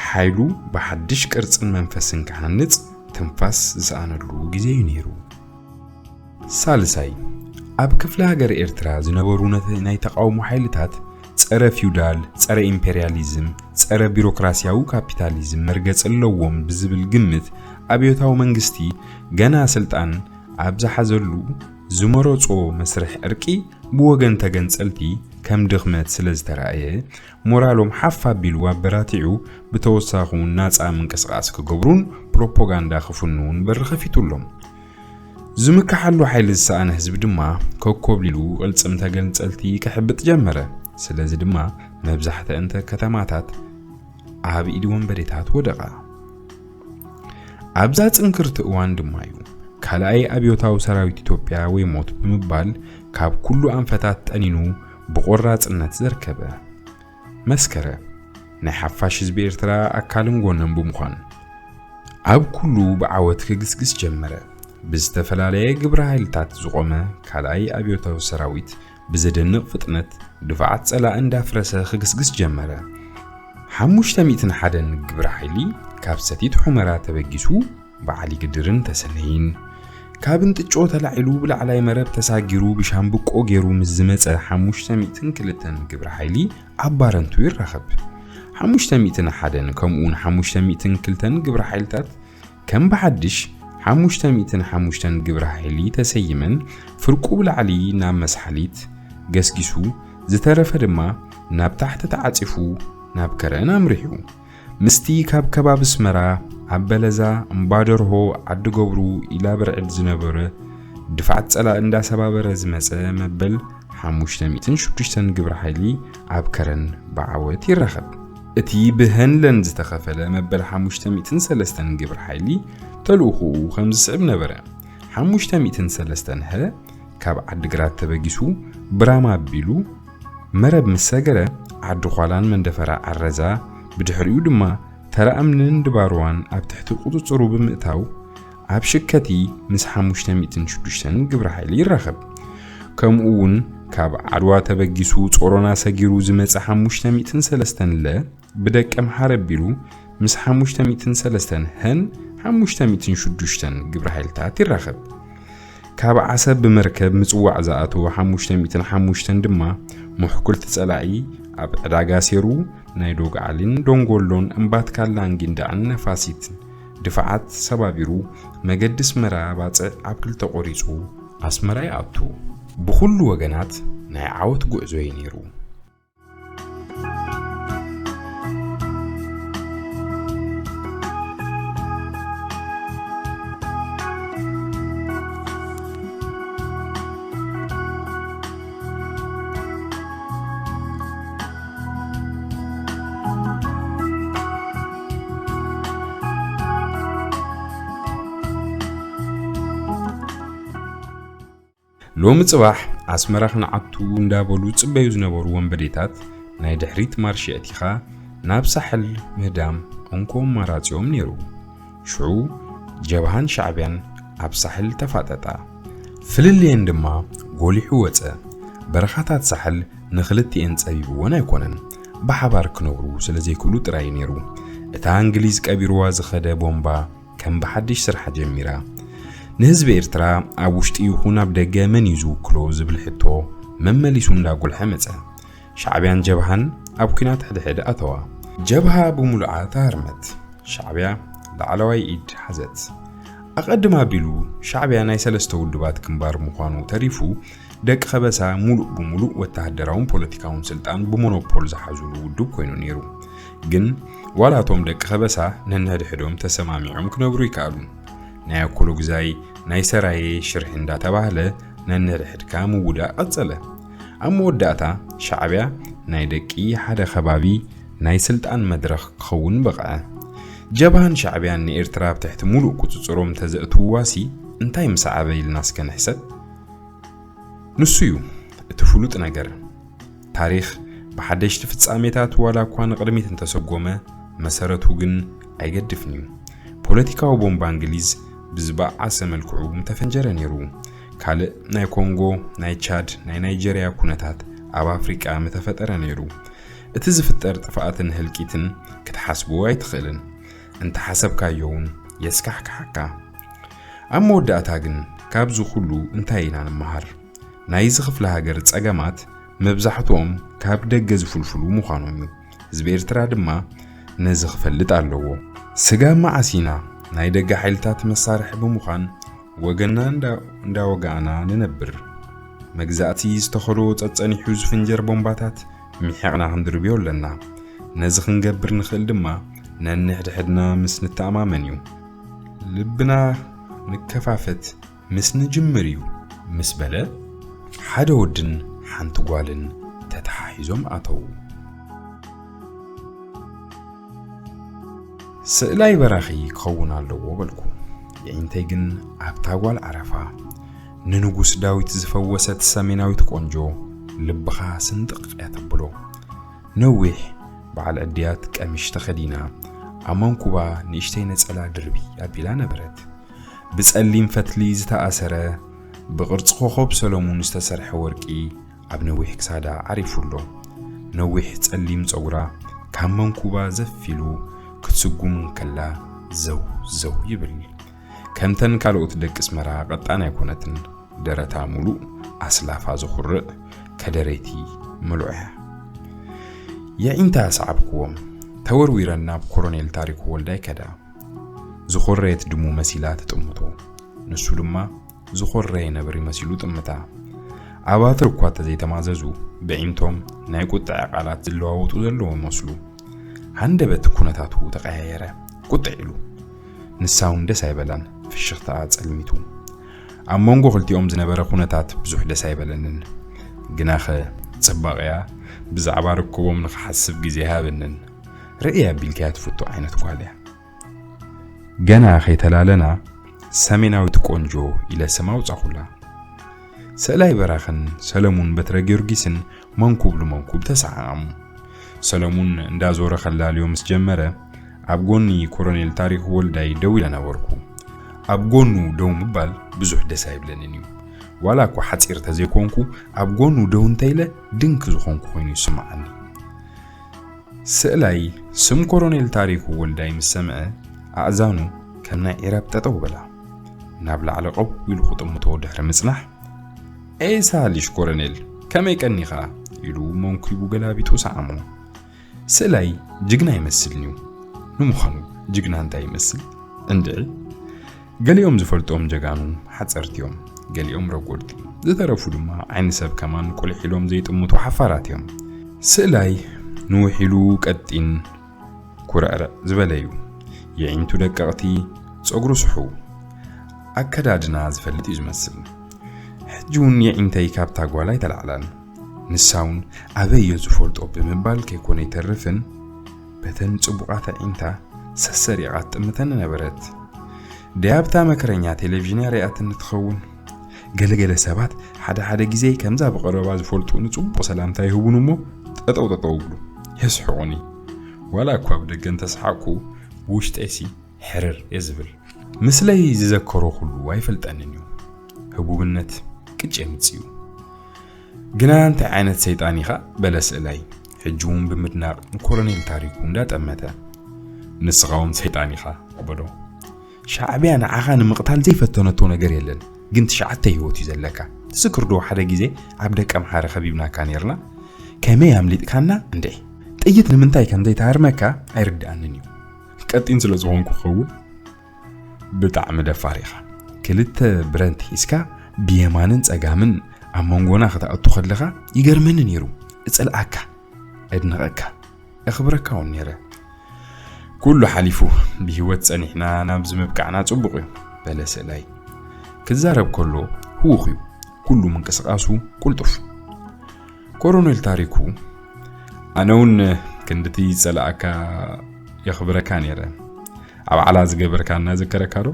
ሓይሉ ብሓድሽ ቅርጽን መንፈስን ክሃንጽ ትንፋስ ዝሰኣነሉ ግዜ እዩ ነይሩ። ሳልሳይ፣ ኣብ ክፍለ ሃገር ኤርትራ ዝነበሩ ነተ-፣ ናይ ተቃውሞ ሓይልታት ጸረ ፊውዳል፣ ጸረ ኢምፔሪያሊዝም፣ ጸረ ቢሮክራሲያዊ ካፒታሊዝም መርገጽ ኣለዎም ብዝብል ግምት ኣብዮታዊ መንግስቲ ገና ስልጣን ኣብ ዝሓዘሉ ዝመረጾ መስርሕ ዕርቂ ብወገን ተገንጸልቲ ከም ድኽመት ስለ ዝተራእየ፣ ሞራሎም ሓፍ ኣቢሉ ኣበራቲዑ፣ ብተወሳኹ ናጻ ምንቅስቓስ ክገብሩን ፕሮፓጋንዳ ክፍንዉን በሪ ከፊቱሎም። ዝምክሓሉ ሓይሊ ዝሰኣነ ህዝቢ ድማ ኮኮብሊሉ ቅልጽም ተገንጸልቲ ክሕብጥ ጀመረ። ስለዚ ድማ መብዛሕትአን ከተማታት ኣብ ኢድ ወንበዴታት ወደቓ። ኣብዛ ጽንክርቲ እዋን ድማ እዩ ካልኣይ ኣብዮታዊ ሰራዊት ኢትዮጵያ ወይ ሞት ብምባል ካብ ኩሉ ኣንፈታት ጠኒኑ ብቆራጽነት ዘርከበ። መስከረ ናይ ሓፋሽ ህዝቢ ኤርትራ ኣካልን ጎንን ብምዃን ኣብ ኩሉ ብዓወት ክግስግስ ጀመረ። ብዝተፈላለየ ግብረ ሓይልታት ዝቖመ ካልኣይ ኣብዮታዊ ሰራዊት ብዘደንቕ ፍጥነት ድፋዓት ጸላኢ እንዳፍረሰ ክግስግስ ጀመረ። ሓሙሽተ ሚእትን ሓደን ግብረ ሓይሊ ካብ ሰቲት ሑመራ ተበጊሱ ብዓሊ ግድርን ተሰነይን፣ ካብ እንጥጮ ተላዒሉ ብላዕላይ መረብ ተሳጊሩ ብሻምብቆ ገይሩ ምስ ዝመጸ ሓሙሽተ ሚእትን ክልተን ግብረ ሓይሊ ኣብ ባረንቱ ይራኸብ። ሓሙሽተ ሚእትን ሓደን ከምኡውን ሓሙሽተ ሚእትን ክልተን ግብረ ሓይልታት ከም ብሓድሽ ሓሙሽተ ሚእትን ሓሙሽተን ግብረ ሓይሊ ተሰይመን ፍርቁ ብላዕሊ ናብ መስሓሊት ገስጊሱ፣ ዝተረፈ ድማ ናብ ታሕቲ ተዓጺፉ ናብ ከረን ኣምሪሑ። ምስቲ ካብ ከባቢ ኣስመራ፣ ኣብ በለዛ፣ እምባደርሆ፣ ዓዲ ገብሩ፣ ኢላ ብርዕድ ዝነበረ ድፋዓት ጸላኢ እንዳሰባበረ ዝመጸ መበል ሓሙሽተ ሚእትን ሽዱሽተን ግብረ ሓይሊ ኣብ ከረን ብዓወት ይራኸብ። እቲ ብሀንለን ዝተኸፈለ መበል ሓሙሽተ ሚእትን ሰለስተን ግብረ ሓይሊ ተልእኾኡ ከም ዝስዕብ ነበረ። ሓሙሽተ ሚእትን ሰለስተን ሀ ካብ ዓዲግራት ተበጊሱ ብራማ ኣቢሉ መረብ ምስ ሰገረ ዓዲ ዃላን መንደፈራ ዓረዛ፣ ብድሕሪኡ ድማ ተራ እምንን ድባርዋን ኣብ ትሕቲ ቁጽጽሩ ብምእታው ኣብ ሽከቲ ምስ ሓሙሽተ ሚእትን ሽዱሽተን ግብረ ሓይሊ ይራኸብ። ከምኡ እውን ካብ ዓድዋ ተበጊሱ ጾሮና ሰጊሩ ዝመጸ ሓሙሽተ ሚእትን ሰለስተን ለ ብደቀ ምሓር ኣቢሉ ምስ ሓሙሽተ ሚእትን ሰለስተን ሀን ሓሙሽተ ሚእትን ሽዱሽተን ግብረ ሓይልታት ይራኸብ። ካብ ዓሰብ ብመርከብ ምጽዋዕ ዝኣተወ ሓሙሽተ ሚእትን ሓሙሽተን ድማ ምሕኩልቲ ጸላኢ ኣብ ዕዳጋ ሴሩ ናይ ዶግዓሊን ዶንጎሎን እምባትካላን ጊንዳዕን ነፋሲትን ድፋዓት ሰባቢሩ መገዲ ኣስመራ ባጽዕ ኣብ ክልተ ቆሪጹ ኣስመራ ይኣቱ። ብኹሉ ወገናት ናይ ዓወት ጉዕዞ እዩ ነይሩ። ሎሚ ጽባሕ ኣስመራ ክንዓቱ እንዳበሉ ጽበዩ ዝነበሩ ወንበዴታት ናይ ድሕሪት ማርሽ ኣእቲኻ ናብ ሳሕል ምህዳም እንኮ ኣማራጺኦም ነይሩ። ሽዑ ጀብሃን ሻዕብያን ኣብ ሳሕል ተፋጠጣ። ፍልልየን ድማ ጎሊሑ ወጸ። በረኻታት ሳሕል ንኽልቲኤን ጸቢብወን ኣይኮነን፣ ብሓባር ክነብሩ ስለ ዘይክእሉ ጥራይ ነይሩ። እታ እንግሊዝ ቀቢርዋ ዝኸደ ቦምባ ከም ብሓድሽ ስርሓ ጀሚራ። ንህዝቢ ኤርትራ ኣብ ውሽጢ ይኹን ኣብ ደገ መን እዩ ዝውክሎ ዝብል ሕቶ መመሊሱ እንዳጎልሐ መጸ። ሻዕብያን ጀብሃን ኣብ ኲናት ሕድሕድ ኣተዋ። ጀብሃ ብምሉኣ ተሃርመት። ሻዕብያ ላዕለዋይ ኢድ ሓዘት። ኣቐድም ኣቢሉ ሻዕብያ ናይ ሰለስተ ውድባት ግንባር ምዃኑ ተሪፉ፣ ደቂ ከበሳ ሙሉእ ብሙሉእ ወተሃደራውን ፖለቲካውን ስልጣን ብሞኖፖል ዝሓዙሉ ውድብ ኮይኑ ነይሩ። ግን ዋላ እቶም ደቂ ከበሳ ነንሕድሕዶም ተሰማሚዖም ክነብሩ ይከኣሉን። ናይ ኣኮሎጉዛይ፣ ናይ ሰራየ ሽርሒ እንዳተባህለ ነንሕድሕድካ ምውዳእ ቀጸለ። ኣብ መወዳእታ ሻዕብያ ናይ ደቂ ሓደ ከባቢ ናይ ስልጣን መድረኽ ክኸውን በቕዐ። ጀብሃን ሻዕብያን ንኤርትራ ኣብ ትሕቲ ሙሉእ ቁጽጽሮም ተዘእትውዋሲ እንታይ ምሰዓበ ኢልና እስከ ንሕሰብ። ንሱ እዩ እቲ ፍሉጥ ነገር። ታሪኽ ብሓደሽቲ ፍጻሜታት ዋላ እኳ ንቕድሚት እንተሰጎመ፣ መሰረቱ ግን ኣይገድፍን እዩ። ፖለቲካዊ ቦምባ እንግሊዝ ብዝበዓሰ መልክዑ ምተፈንጀረ ነይሩ። ካልእ ናይ ኮንጎ፣ ናይ ቻድ፣ ናይ ናይጀርያ ኩነታት ኣብ ኣፍሪቃ ምተፈጠረ ነይሩ። እቲ ዝፍጠር ጥፍኣትን ህልቂትን ክትሓስቦ ኣይትኽእልን። እንተሓሰብካዮ እውን የስካሕክሓካ። ኣብ መወዳእታ ግን ካብዚ ኩሉ እንታይ ኢና ንመሃር? ናይዚ ክፍለ ሃገር ጸገማት መብዛሕትኦም ካብ ደገ ዝፍልፍሉ ምዃኖም እዩ። ህዝቢ ኤርትራ ድማ ነዚ ክፈልጥ ኣለዎ። ስጋብ መዓስ ኢና ናይ ደገ ሓይልታት መሳርሒ ብምዃን ወገንና እንዳ እንዳወጋእና ንነብር። መግዛእቲ ዝተኸሎ ጸጸኒሑ ዝፍንጀር ቦምባታት ሚሒቕና ክንድርብዮ ኣለና። ነዚ ክንገብር ንኽእል ድማ ነንሕድሕድና ምስ ንተኣማመን እዩ። ልብና ንከፋፈት ምስ ንጅምር እዩ ምስ በለ፣ ሓደ ወድን ሓንቲ ጓልን ተተሓሒዞም ኣተዉ። ስእላይ በራኺ ክኸውን ኣለዎ በልኩ። የዒንተይ ግን ኣብታ ጓል ዓረፋ፣ ንንጉስ ዳዊት ዝፈወሰት ሰሜናዊት ቆንጆ፣ ልብኻ ስንጥቕ እያ ተብሎ። ነዊሕ በዓል ዕድያት ቀሚሽ ተኸዲና፣ ኣብ መንኩባ ንእሽተይ ነጸላ ድርቢ ኣቢላ ነበረት። ብጸሊም ፈትሊ ዝተኣሰረ፣ ብቕርጺ ኮኾብ ሰሎሙን ዝተሰርሐ ወርቂ ኣብ ነዊሕ ክሳዳ ዓሪፉ ኣሎ። ነዊሕ ጸሊም ጸጉራ ካብ መንኩባ ዘፍ ኢሉ ክትስጉም እንከላ ዘው ዘው ይብል። ከምተን ካልኦት ደቂ ኣስመራ ቀጣን ኣይኮነትን። ደረታ ሙሉእ ኣስላፋ ዝኹርዕ ከደረይቲ ምሉዕ እያ። የዒንታ ሰዓብክዎም። ተወርዊረን ናብ ኮሎኔል ታሪኩ ወልዳይ ከዳ። ዝኾረየት ድሙ መሲላ ትጥምቶ። ንሱ ድማ ዝኾረየ ነብሪ መሲሉ ጥምታ። ኣባትር እኳ እንተዘይተማዘዙ፣ ብዒንቶም ናይ ቁጥዐ ቃላት ዝለዋወጡ ዘለዉ መስሉ። ሃንደበት ኩነታቱ ተቐያየረ። ቁጥዕ ኢሉ። ንሳ እውን ደስ ኣይበላን፣ ፍሽኽታኣ ጸልሚቱ። ኣብ መንጎ ክልቲኦም ዝነበረ ኩነታት ብዙሕ ደስ ኣይበለንን። ግናኸ ጽባቐያ ብዛዕባ ርክቦም ንኽሓስብ ግዜ ኣይሃበንን። ርእየ ኣቢልካያ ትፍቶ ዓይነት ጓል እያ። ገና ከይተላለና ሰሜናዊት ቆንጆ ኢለ ስም ኣውጻኹላ። ስእላይ በራኽን ሰለሙን በትረ ጊዮርጊስን መንኩብ ንመንኩብ ተሰዓዓሙ። ሰለሙን እንዳዞረ ከላልዮ ምስ ጀመረ፣ ኣብ ጎኒ ኮሎኔል ታሪኩ ወልዳይ ደው ኢለ ነበርኩ። ኣብ ጎኑ ደው ምባል ብዙሕ ደስ ኣይብለንን እዩ። ዋላ እኳ ሓጺር ተዘይኮንኩ፣ ኣብ ጎኑ ደው እንተኢለ ድንክ ዝኾንኩ ኮይኑ ይስምዓኒ። ስእላይ ስም ኮሎኔል ታሪኩ ወልዳይ ምስ ሰምዐ፣ ኣእዛኑ ከም ናይ ዒረብ ጠጠው በላ። ናብ ላዕሊ ቀው ኢሉ ክጥምቶ ድሕሪ ምጽናሕ፣ "ኤሳ ልጅ ኮሎኔል፣ ከመይ ቀኒኻ?" ኢሉ መንኩቡ ገላቢጡ ሰዓሞ። ስእላይ ጅግና ይመስልኒ እዩ። ንምዃኑ ጅግና እንታይ ይመስል? እንድዒ። ገሊኦም ዝፈልጦም ጀጋኑ ሓጸርቲ እዮም፣ ገሊኦም ረጎድቲ፣ ዝተረፉ ድማ ዓይኒ ሰብ ከማን ቁልሕ ኢሎም ዘይጥምቱ ሓፋራት እዮም። ስእላይ ንውሕ ኢሉ ቀጢን ኩርዕርዕ ዝበለ እዩ። የዒንቱ ደቀቕቲ፣ ጸጉሩ ስሑው። ኣከዳድና ዝፈልጥ እዩ ዝመስል። ሕጂ እውን የዒንተይ ካብታ ጓል ኣይተላዕላን። ንሳ እውን ኣበይ እዮ ዝፈልጦ ብምባል ከይኮነ ይተርፍን፣ በተን ጽቡቓት ኣዒንታ ሰሰሪቓ ትጥምተኒ ነበረት። ደይ ኣብታ መከረኛ ቴሌቪዥን እያ ርእያትኒ ትኸውን። ገለገለ ሰባት ሓደ ሓደ ግዜ ከምዛ ብቐረባ ዝፈልጡ ንጽቡቕ ሰላምታ ይህቡን እሞ ጠጠው ጠጠው ይብሉ፣ የስሕቑኒ። ዋላ እኳ ብደገ እንተሰሓቕኩ፣ ብውሽጠይሲ ሕርር እየ ዝብል። ምስለይ ዝዘከሮ ኩሉ ኣይፈልጠንን እዩ። ህቡብነት ቅጭ የምጽእ እዩ። ግና እንታይ ዓይነት ሰይጣን ኢኻ? በለ ስእላይ፣ ሕጂ እውን ብምድናቕ ንኮሎኔል ታሪኩ እንዳጠመተ። "ንስኻ እውን ሰይጣን ኢኻ" በሎ። ሻዕብያ ንዓኻ ንምቕታል ዘይፈተነቶ ነገር የለን፣ ግን ትሽዓተ ህይወት እዩ ዘለካ። ትዝክር ዶ ሓደ ግዜ ኣብ ደቀ ምሓረ ከቢብናካ ኔርና? ከመይ ኣምሊጥካና እንዴ? ጥይት ንምንታይ ከም ዘይትሃርመካ ኣይርድኣንን እዩ። ቀጢን ስለ ዝኾንኩ ክኸውን? ብጣዕሚ ደፋር ኢኻ። ክልተ ብረንት ሒዝካ ብየማንን ጸጋምን ኣብ መንጎና ክትኣቱ ከለኻ ይገርመኒ ነይሩ። እጸልኣካ፣ እድንቐካ፣ እኽብረካ እውን ነይረ። ኩሉ ሓሊፉ ብህይወት ጸኒሕና ናብዚ ምብቃዕና ጽቡቕ እዩ፣ በለ ስእላይ። ክዛረብ ከሎ ህዉኽ እዩ። ኩሉ ምንቅስቓሱ ቁልጡፍ። ኮሎኔል ታሪኩ፣ ኣነ እውን ክንድቲ ጸላእካ የኽብረካ ነይረ። ኣብ ዓላ ዝገበርካና ዝከረካ ዶ?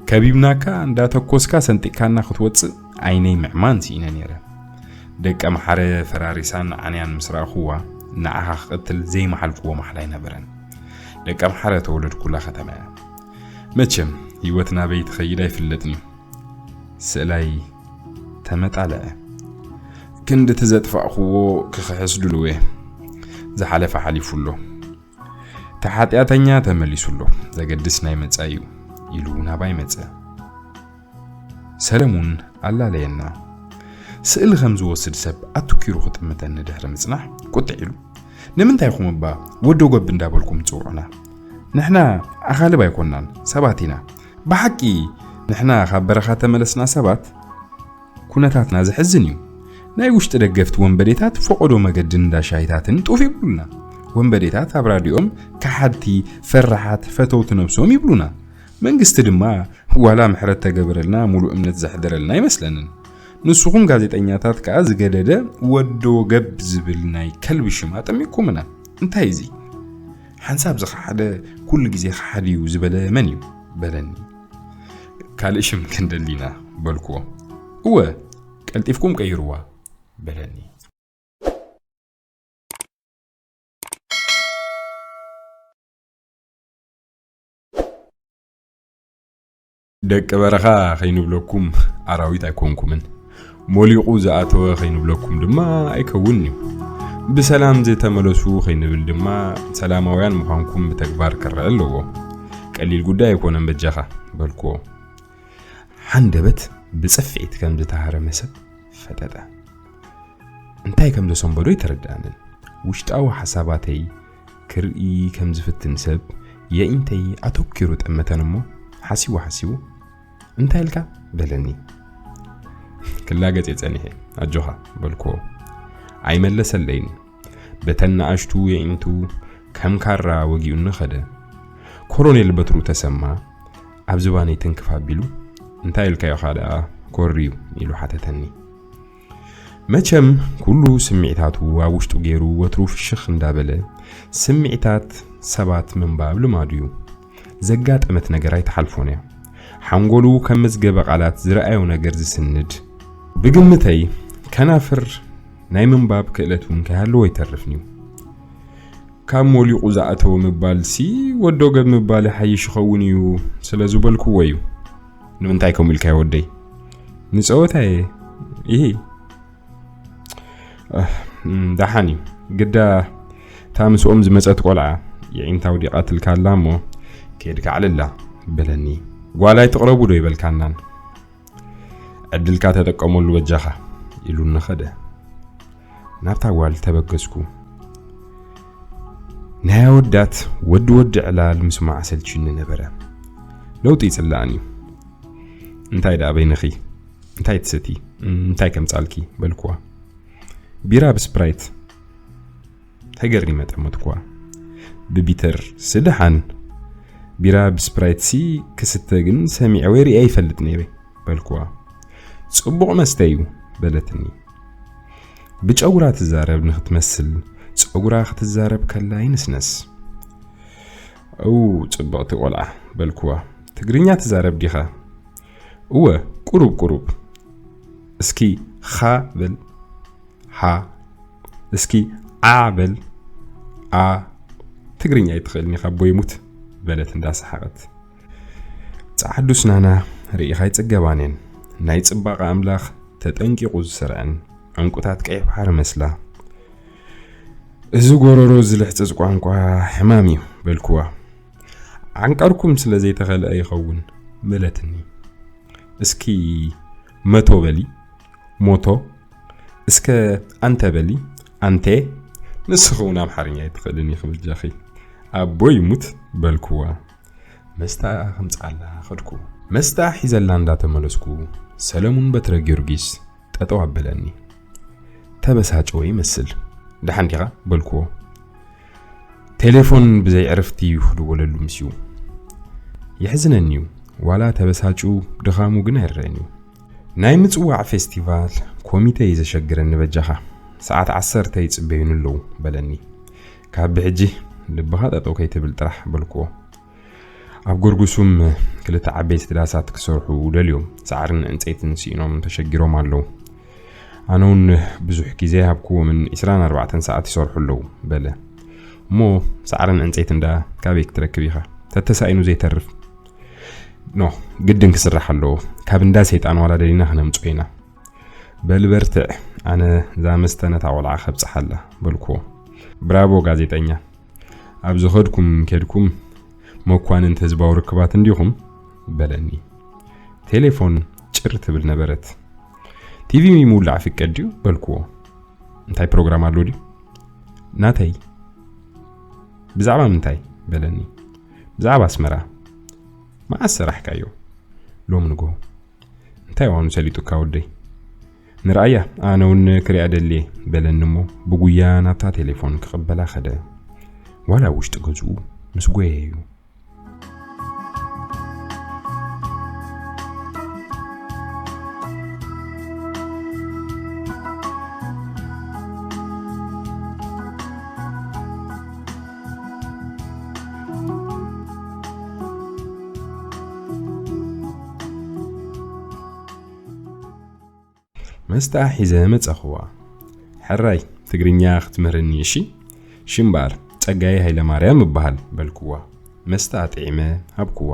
ከቢብናካ እንዳተኮስካ ሰንጢቅካና ክትወጽእ ዓይነይ ምዕማን ስኢነ ነይረ። ደቀ ምሓረ ፈራሪሳን ዓንያን ምስ ረኣኹዋ ንዓኻ ክቐትል ዘይመሓልክዎ ማሕላ ኣይነበረን። ደቀ ምሓረ ተወለድኩላ ከተማ እያ። መቸም ህይወት ናበይ ትኸይድ ኣይፍለጥን እዩ። ስእላይ ተመጣለዐ። ክንድቲ ዘጥፋእኽዎ ክኽሕስ ድልው እየ። ዝሓለፈ ሓሊፉ ኣሎ። እቲ ሓጢኣተኛ ተመሊሱ ኣሎ። ዘገድስ ናይ መጻኢ እዩ ኢሉ ናባይ መጸ። ሰለሙን ኣላለየና። ስእሊ ከም ዝወስድ ሰብ ኣትኪሩ ክጥምተኒ ድሕሪ ምጽናሕ ቁጥዕ ኢሉ፣ "ንምንታይ ኢኹም እባ ወዶ ጎብ እንዳበልኩም ትጽውዑና? ንሕና ኣኻልብ ኣይኮናን፣ ሰባት ኢና። ብሓቂ ንሕና ካብ በረኻ ተመለስና ሰባት ኩነታትና ዘሕዝን እዩ። ናይ ውሽጢ ደገፍቲ ወንበዴታት ፈቐዶ መገድን እንዳ ሻሂታትን ጡፍ ይብሉና። ወንበዴታት ኣብ ራድዮም ከሓድቲ፣ ፈራሓት፣ ፈተውቲ ነብሶም ይብሉና። መንግስቲ ድማ ዋላ ምሕረት ተገበረልና ሙሉእ እምነት ዘሕደረልና ኣይመስለንን። ንስኹም ጋዜጠኛታት ከኣ ዝገደደ ወዶ ገብ ዝብል ናይ ከልቢ ሽም ኣጠሚቅኩምና። እንታይ እዚ? ሓንሳብ ዝኸሓደ ኩሉ ግዜ ከሓዲ እዩ ዝበለ መን እዩ? በለኒ። ካልእ ሽም ክንደሊና በልኩዎ። እወ፣ ቀልጢፍኩም ቀይርዋ በለኒ። ደቂ በረኻ ከይንብለኩም ኣራዊት ኣይኮንኩምን። ሞሊቑ ዝኣተወ ከይንብለኩም ድማ ኣይከውንን እዩ። ብሰላም ዝተመለሱ ከይንብል ድማ ሰላማውያን ምዃንኩም ብተግባር ክረአ ኣለዎ። ቀሊል ጉዳይ ኣይኮነን በጃኻ በልክዎ። ሓንደበት ብጽፍዒት ከም ዝተሃረመ ሰብ ፈጠጠ። እንታይ ከም ዘሰንበዶ ኣይተረድኣንን። ውሽጣዊ ሓሳባተይ ክርኢ ከም ዝፍትን ሰብ የዒንተይ ኣተኲሩ ጠመተን እሞ ሓሲቡ ሓሲቡ እንታይ ኢልካ በለኒ። ክላገጽ እየ ጸኒሐ ኣጆኻ በልክዎ። ኣይመለሰለይን። በተን ንኣሽቱ የዒንቱ ከም ካራ ወጊኡኒ ኸደ። ኮሎኔል በትሩ ተሰማ ኣብ ዝባነይ ትንክፍ ኣቢሉ እንታይ ኢልካዮኻ ደኣ ኮርዩ ኢሉ ሓተተኒ። መቸም ኩሉ ስምዒታቱ ኣብ ውሽጡ ገይሩ ወትሩ ፍሽኽ እንዳበለ ስምዒታት ሰባት ምንባብ ልማዱ እዩ። ዘጋጠመት ነገር ኣይትሓልፎን እያ። ሓንጎሉ ከም መዝገበ ቃላት ዝረኣዮ ነገር ዝስንድ ብግምተይ ከናፍር ናይ ምንባብ ክእለት እውን ከይሃለዎ ኣይተርፍን እዩ። ካብ ሞሊቑ ዝኣተወ ምባልሲ ወዶ ገብ ምባል ይሓይሽ ይኸውን እዩ ስለ ዝበልክዎ እዩ። ንምንታይ ከምኡ ኢልካዮ ወደይ? ንጸወታ እየ። ኢሂ። ኣህ፣ እም፣ ደሓን እዩ። ግዳ እታ ምስኦም ዝመጸት ቆልዓ የዒንታ ውዲቓትልካ ኣላ እሞ ከይድካ ኣዕልላ በለኒ። ጓል ኣይትቕረቡ ዶ ይበልካናን? ዕድልካ ተጠቀመሉ በጃኻ ኢሉኒ ኸደ። ናብታ ጓል ተበገስኩ። ናይ ኣወዳት ወዲ ወዲ ዕላል ምስማዕ ኣሰልችዩኒ ነበረ። ለውጢ ይጽላእን እዩ። እንታይ ደኣ በይንኺ? እንታይ ትሰቲ? እንታይ ከምጻልኪ? በልክዋ። ቢራ ብስፕራይት። ተገሪመ ጠመትክዋ። ብቢተር ስደሓን። ቢራ ብስፕራይትሲ ክስተ ግን ሰሚዐ ወይ ሪአ ይፈልጥ ነይረ በልክዋ። ጽቡቕ መስተ እዩ በለትኒ። ብጨጉራ ትዛረብ ንኽትመስል ጸጉራ ክትዛረብ ከላ ይንስነስ። እው ጽብቕቲ ቆልዓ በልክዋ። ትግርኛ ትዛረብ ዲኻ? እወ ቁሩብ ቁሩብ። እስኪ ኻ በል። ሃ። እስኪ ዓ በል። ኣ። ትግርኛ ኣይትኽእልን ኢኻ ኣቦ ይሙት በለት እንዳሰሓቐት። ጸዓዱ ስናና ርኢኻ ኣይጽገባን እየን። ናይ ጽባቐ ኣምላኽ ተጠንቂቑ ዝሰርዐን ዕንቁታት ቀይሕ ባሕሪ መስላ። እዚ ጎረሮ ዝልሕጽጽ ቋንቋ ሕማም እዩ በልክዋ። ዓንቀርኩም ስለ ዘይተኸልአ ይኸውን በለትኒ። እስኪ መቶ በሊ። ሞቶ። እስከ ኣንተ በሊ። ኣንቴ። ንስኺ እውን ኣምሓርኛ ኣይትኽእልን ኢኺ በጃኺ። ኣቦ ይሙት በልክዋ። መስታ ከምጽኣላ ኸድኩ። መስታ ሒዘላ እንዳተመለስኩ ሰለሙን በትረ ጊዮርጊስ ጠጠው ኣበለኒ። ተበሳጨወ ይመስል። ደሓን ዲኻ በልክዎ። ቴሌፎን ብዘይ ዕርፍቲ እዩ ክድወለሉ ምስዩ። የሕዝነኒ እዩ። ዋላ ተበሳጩ ድኻሙ ግን ኣይረአን እዩ። ናይ ምጽዋዕ ፌስቲቫል ኮሚተ እዩ ዘሸግረኒ በጃኻ። ሰዓት ዓሰርተ ይጽበዩኒ ኣለዉ በለኒ። ካብ ብሕጂ ልብኻ ጠጠው ከይትብል ጥራሕ በልክዎ። ኣብ ጎርጉሱም ክልተ ዓበይቲ ዳሳት ክሰርሑ ደልዮም ሳዕርን ዕንጸይትን ስኢኖም ተሸጊሮም ኣለዉ። ኣነ እውን ብዙሕ ግዜ ሃብክዎምን ዒስራን ኣርባዕተን ሰዓት ይሰርሑ ኣለዉ በለ። እሞ ሳዕርን ዕንጸይትን ደኣ ካበይ ክትረክብ ኢኻ? ተተሳኢኑ ዘይተርፍ። ኖ፣ ግድን ክስራሕ ኣለዎ። ካብ እንዳ ሰይጣን ዋላ ደሊና ክነምጽኦ ኢና። በል በርትዕ፣ ኣነ እዛ መስተ ነታ ቆልዓ ከብጽሓላ በልክዎ። ብራቮ ጋዜጠኛ። ኣብ ዝኸድኩም ኬድኩም መኳንንቲ ህዝባዊ ርክባት እንዲኹም በለኒ። ቴሌፎን ጭር ትብል ነበረት። ቲቪ ምውላዕ ፍቀድ ድዩ በልክዎ። እንታይ ፕሮግራም ኣሎ ድዩ? ናተይ። ብዛዕባ ምንታይ በለኒ። ብዛዕባ ኣስመራ። መዓስ ሰራሕካዮ? ሎም ንጎ እንታይ ዋኑ ሰሊጡካ ወደይ? ንርኣያ፣ ኣነ እውን ክሪኣ ደልየ በለኒ እሞ ብጉያ ናብታ ቴሌፎን ክቕበላ ኸደ። ዋላ ውሽጢ ገዝኡ ምስ ጎየ እዩ። መስጣ ሒዘ መጸኽዋ። ሕራይ ትግርኛ ክትምህርኒ እሺ? ሽምባር ጸጋይ ሃይለ ማርያም እበሃል በልክዋ። መስጣ ጥዒመ ሃብክዋ።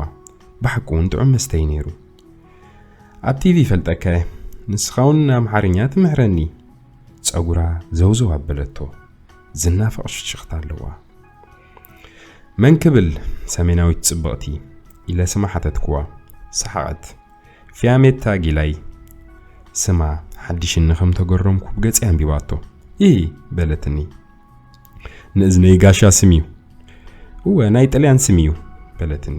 ብሓቂ እውን ጥዑም መስተ እዩ ነይሩ። ኣብ ቲቪ ይፈልጠካ እየ። ንስኻ እውን ኣምሓርኛ ትምህረኒ። ጸጉራ ዘውዘው ኣበለቶ። ዝናፈቕ ሽክሽኽታ ኣለዋ። መን ክብል ሰሜናዊት ጽብቕቲ? ኢለ ስማ ሓተትክዋ። ሰሓቐት። ፊያሜታ ጊላይ። ስማ ሓዲሽኒ ከም ተገረምኩ ብገጸይ ኣንቢባቶ። ኢ በለትኒ። ንእዝነይ ጋሻ ስም እዩ። እወ ናይ ጥልያን ስም እዩ በለትኒ።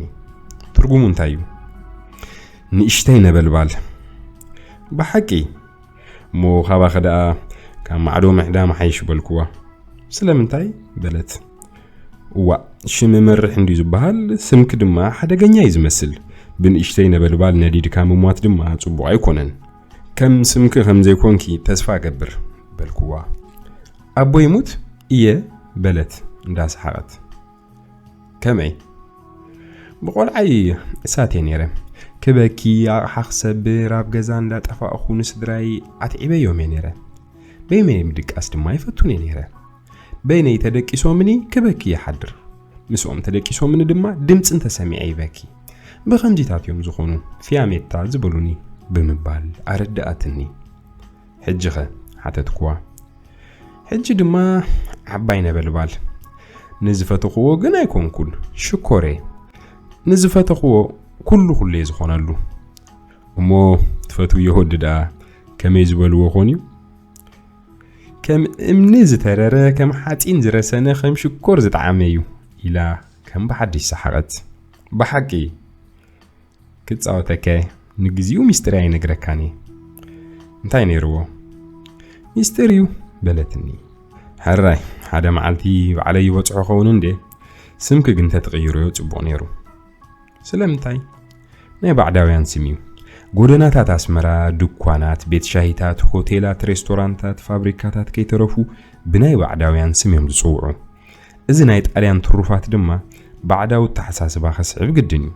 ትርጉሙ እንታይ እዩ? ንእሽተይ ነበልባል። ብሓቂ እሞ ካባኸ ደኣ ካብ ማዕዶ ምዕዳም ሓይሽ በልክዋ። ስለምንታይ በለት። እዋእ ሽም መርሕ እንድዩ ዝበሃል፣ ስምኪ ድማ ሓደገኛ እዩ ዝመስል። ብንእሽተይ ነበልባል ነዲድካ ምሟት ድማ ጽቡቕ ኣይኮነን። ከም ስምኪ ከም ዘይኮንኪ ተስፋ እገብር በልክዋ። ኣቦ ይሙት እየ በለት እንዳሰሓቐት። ከመይ? ብቆልዓይ እሳት እየ ነይረ። ክበኪ ኣቕሓ ክሰብር ኣብ ገዛ እንዳጠፋእኹ ንስድራይ ኣትዒበዮም እየ ነይረ። በይነይ ምድቃስ ድማ ይፈቱን እየ ነይረ። በይነይ ተደቂሶምኒ ክበኪ ይሓድር። ምስኦም ተደቂሶምኒ ድማ ድምፂ እንተሰሚዐ ይበኪ። ብኸምዚታት እዮም ዝኾኑ ፊያሜታ ዝበሉኒ ብምባል ኣረድኣትኒ። ሕጂኸ ሓተትክዋ። ሕጂ ድማ ዓባይ ነበልባል። ንዝፈተኽዎ ግን ኣይኮንኩን ሽኮር እየ። ንዝፈተኽዎ ኩሉ ኩሉ እየ ዝኾነሉ። እሞ ትፈትውዮ ወዲ ደኣ ከመይ ዝበልዎ ኾን እዩ? ከም እምኒ ዝተረረ፣ ከም ሓፂን ዝረሰነ፣ ከም ሽኮር ዝጠዓመ እዩ ኢላ ከም ብሓድሽ ሰሓቐት። ብሓቂ ክጻወተከ ንግዚኡ ሚስጥር ኣይነግረካን እየ። እንታይ ነይርዎ? ሚስጥር እዩ በለትኒ። ሕራይ ሓደ መዓልቲ ባዕለይ ይበጽሖ ኸውን እንዴ? ስምኪ ግን ተትቕይሮዮ ጽቡቕ ነይሩ። ስለምንታይ? ናይ ባዕዳውያን ስም እዩ። ጎደናታት ኣስመራ፣ ድኳናት፣ ቤት ሻሂታት፣ ሆቴላት፣ ሬስቶራንታት፣ ፋብሪካታት ከይተረፉ ብናይ ባዕዳውያን ስም እዮም ዝጽውዑ። እዚ ናይ ጣልያን ትሩፋት ድማ ባዕዳዊ ኣተሓሳስባ ከስዕብ ግድን እዩ።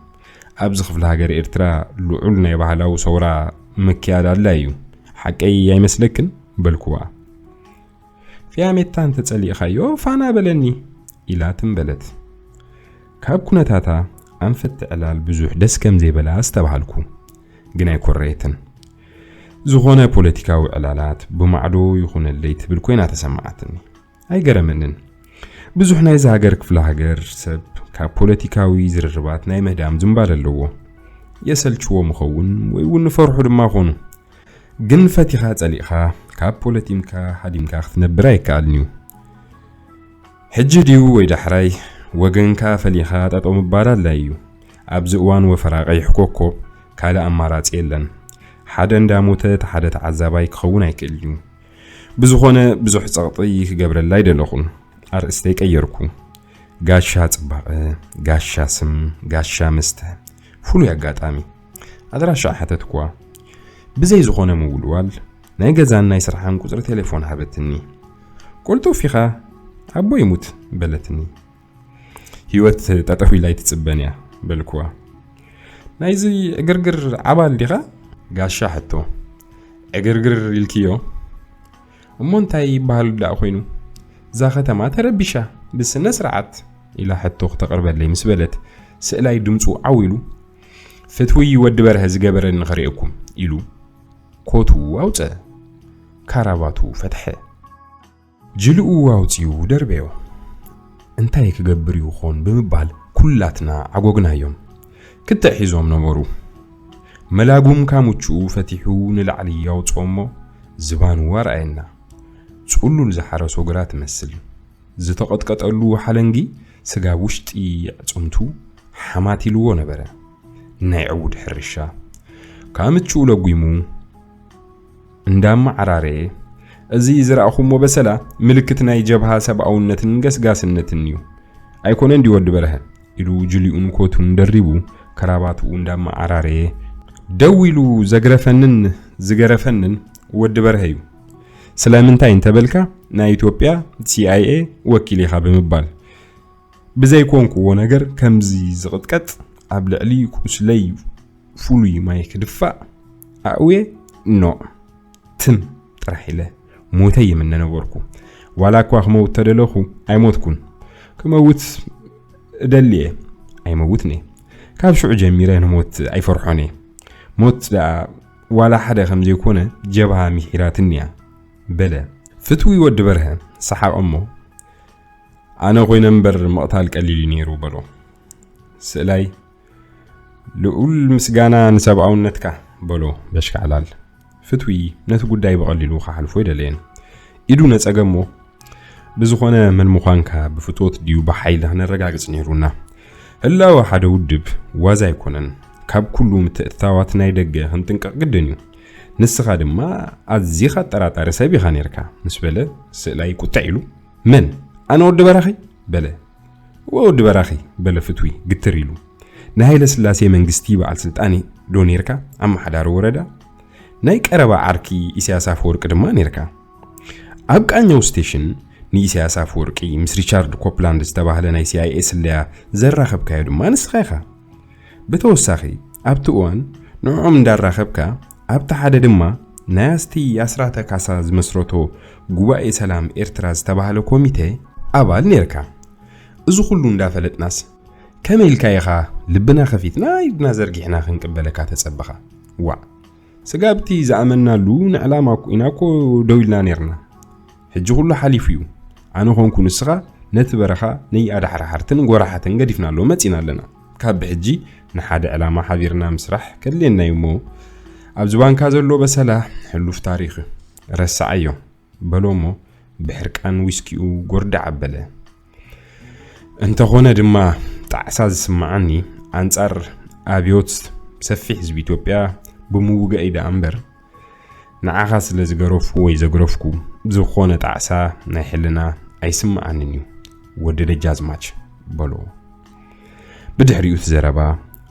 ኣብዚ ክፍለ ሃገር ኤርትራ ልዑል ናይ ባህላዊ ሰውራ ምክያድ ኣድላይ እዩ። ሓቀይ ኣይመስለክን? በልክዋ። ፊያሜታ እንተጸሊእኻዮ ፋና በለኒ ኢላ ትም በለት። ካብ ኩነታታ ኣንፈት ዕላል ብዙሕ ደስ ከም ዘይበላ ኣስተባሃልኩ፣ ግን ኣይኮረየትን። ዝኾነ ፖለቲካዊ ዕላላት ብማዕዶ ይኹነለይ ትብል ኮይና ተሰማዓትኒ። ኣይገረመንን። ብዙሕ ናይዚ ሃገር ክፍለ ሃገር ሰብ ካብ ፖለቲካዊ ዝርርባት ናይ ምህዳም ዝንባለ ኣለዎ። የሰልችዎም ይኸውን ወይ እውን ንፈርሑ ድማ ኾኑ። ግን ፈቲኻ ጸሊእኻ ካብ ፖለቲምካ ሃዲምካ ክትነብር ኣይከኣልን እዩ። ሕጂ ድዩ ወይ ዳሕራይ ወገንካ ፈሊኻ ጠጠው ምባል ኣድላይ እዩ። ኣብዚ እዋን ወፈራ ቀይሕ ኮኮብ ካልእ ኣማራጺ የለን። ሓደ እንዳሞተ እቲ ሓደ ተዓዛባይ ክኸውን ኣይክእልን እዩ። ብዝኾነ ብዙሕ ጸቕጢ ክገብረላ ኣይደለኹን። ኣርእስተይ ቀየርኩ። ጋሻ ጽባቐ፣ ጋሻ ስም፣ ጋሻ መስተ። ፍሉይ ኣጋጣሚ። ኣድራሻ ሓተትኩዋ። ብዘይ ዝኾነ ምውልዋል ናይ ገዛን ናይ ስራሕን ቁጽሪ ቴሌፎን ሃበትኒ። "ቁልጡፍ ኢኻ፣ ኣቦ ይሙት" በለትኒ። "ህይወት ጠጠው ኢላ ኣይትጽበን እያ" በልኩዋ። "ናይዚ ዕግርግር ኣባል ዲኻ?" ጋሻ ሕቶ። "ዕግርግር ኢልክዮ? እሞ እንታይ ይበሃል ደኣ ኮይኑ? እዛ ከተማ ተረቢሻ፣ ብስነ ስርዓት" ኢላ ሕቶ ክተቕርበለይ ምስ በለት፣ ስእላይ ድምፁ ዓው ኢሉ፣ "ፍትዊ ወዲ በርሀ ዝገበረኒ ክርእየኩም" ኢሉ ኮቱ ኣውፀ፣ ካራባቱ ፈትሐ። ጅልኡ ኣውፂኡ ደርበዮ። እንታይ ክገብር ይኾን ብምባል ኩላትና ዓጎግናዮም። ክትዕ ሒዞም ነበሩ። መላጉም ካሙችኡ ፈቲሑ ንላዕሊ ኣውፅኦ እሞ ዝባኑ ኣርኣየና። ፅሉል ዝሓረሶ ግራት ትመስል። ዝተቐጥቀጠሉ ሓለንጊ ስጋብ ውሽጢ ኣዕፅምቱ ሓማት ኢልዎ ነበረ። ናይ ዕዉድ ሕርሻ። ካብ ምቹኡ ለጒሙ እንዳመዓራረየ፣ "እዚ ዝረኣኹሞ በሰላ ምልክት ናይ ጀብሃ ሰብኣውነትን ገስጋስነትን እዩ። ኣይኮነን ድዩ ወዲ በርሀ?" ኢሉ ጅሊኡን ኮቱን ደሪቡ፣ ከራባትኡ እንዳመዓራረየ፣ ደው ኢሉ ዘግረፈንን ዝገረፈንን ወዲ በርሀ እዩ። ስለምንታይ እንተበልካ፣ ናይ ኢትዮጵያ ሲ ኣይ ኤ ወኪል ኢኻ ብምባል። ብዘይኮንኩዎ ነገር ከምዚ ዝቕጥቀጥ፣ ኣብ ልዕሊ ቁስለይ ፍሉይ ማይ ክድፋእ ኣእውየ፣ ኖ፣ ትም ጥራሕ ኢለ ሞተይ ይምነ ነበርኩ። ዋላ እኳ ክመውት ተደለኹ፣ ኣይሞትኩን። ክመውት እደሊ እየ፣ ኣይመውትን እየ። ካብ ሽዑ ጀሚረ ንሞት ኣይፈርሖን እየ። ሞት ደኣ ዋላ ሓደ ከም ዘይኮነ ጀብሃ ምሒራትኒ እያ፣ በለ። ፍትዊ ወዲ በርሀ ሰሓቐ እሞ፣ "ኣነ ኮይነ እምበር ምቕታል ቀሊል እዩ ነይሩ" በሎ። ስእላይ፣ "ልዑል ምስጋና ንሰብኣውነትካ" በሎ በሽካዕላል። ፍትዊ ነቲ ጉዳይ ብቐሊሉ ክሓልፎ ኣይደለየን። ኢዱ ነጸገ እሞ፣ "ብዝኾነ መን ምዃንካ ብፍትወት ድዩ ብሓይሊ ክነረጋግጽ ነይሩና። ህላወ ሓደ ውድብ ዋዛ ኣይኮነን። ካብ ኩሉ ምትእትታዋት ናይ ደገ ክንጥንቀቕ ግድን እዩ። ንስኻ ድማ ኣዚኻ ኣጠራጣሪ ሰብ ኢኻ ነይርካ" ምስ በለ፣ ስእላይ ቁጥዕ ኢሉ፣ "መን? ኣነ ወዲ በራኺ?" በለ። "እወ ወዲ በራኺ" በለ ፍትዊ ግትር ኢሉ። "ንሃይለ ስላሴ መንግስቲ በዓል ስልጣን ዶ ነይርካ? ኣመሓዳሪ ወረዳ? ናይ ቀረባ ዓርኪ ኢሳያስ ኣፈወርቂ ድማ ነይርካ። ኣብ ቃኘው ስቴሽን ንኢሳያስ ኣፈወርቂ ምስ ሪቻርድ ኮፕላንድ ዝተባህለ ናይ ሲ ኣይ ኤ ስለያ ዘራኸብካዮ ድማ ንስኻ ኢኻ። ብተወሳኺ ኣብቲ እዋን ንዕኦም እንዳራኸብካ ኣብቲ ሓደ ድማ ናይ ኣስቲ ኣስራተ ካሳ ዝመስረቶ ጉባኤ ሰላም ኤርትራ ዝተባህለ ኮሚቴ ኣባል ነይርካ። እዚ ኩሉ እንዳፈለጥናስ ከመይ ኢልካ ኢኻ ልብና ከፊትና ኢድና ዘርጊሕና ክንቅበለካ ተጸበኻ? ዋእ! ስጋብቲ ዝኣመናሉ ንዕላማ እኮ ኢና እኮ ደው ኢልና ነይርና። ሕጂ ኩሉ ሓሊፉ እዩ። ኣነ ኾንኩ ንስኻ ነቲ በረኻ ነይኣዳሕራሓርትን ጎራሓትን ገዲፍናሎ መጺና ኣለና። ካብ ብሕጂ ንሓደ ዕላማ ሓቢርና ምስራሕ ከድልየና እዩ እሞ፣ ኣብ ዝባንካ ዘሎ በሰላ ሕሉፍ ታሪኽ ረስዓዮ" በሎ እሞ ብሕርቃን ዊስኪኡ ጎርዳዕ ኣበለ። "እንተኾነ ድማ ጣዕሳ ዝስምዓኒ ኣንጻር ኣብዮት ሰፊሕ ህዝቢ ኢትዮጵያ ብምውጋእይ ደኣ እምበር፣ ንዓኻ ስለ ዝገረፉ ወይ ዘግረፍኩ ዝኾነ ጣዕሳ ናይ ሕልና ኣይስምዓንን እዩ ወዲ ደጃዝማች" በሎ። ብድሕሪኡ እቲ ዘረባ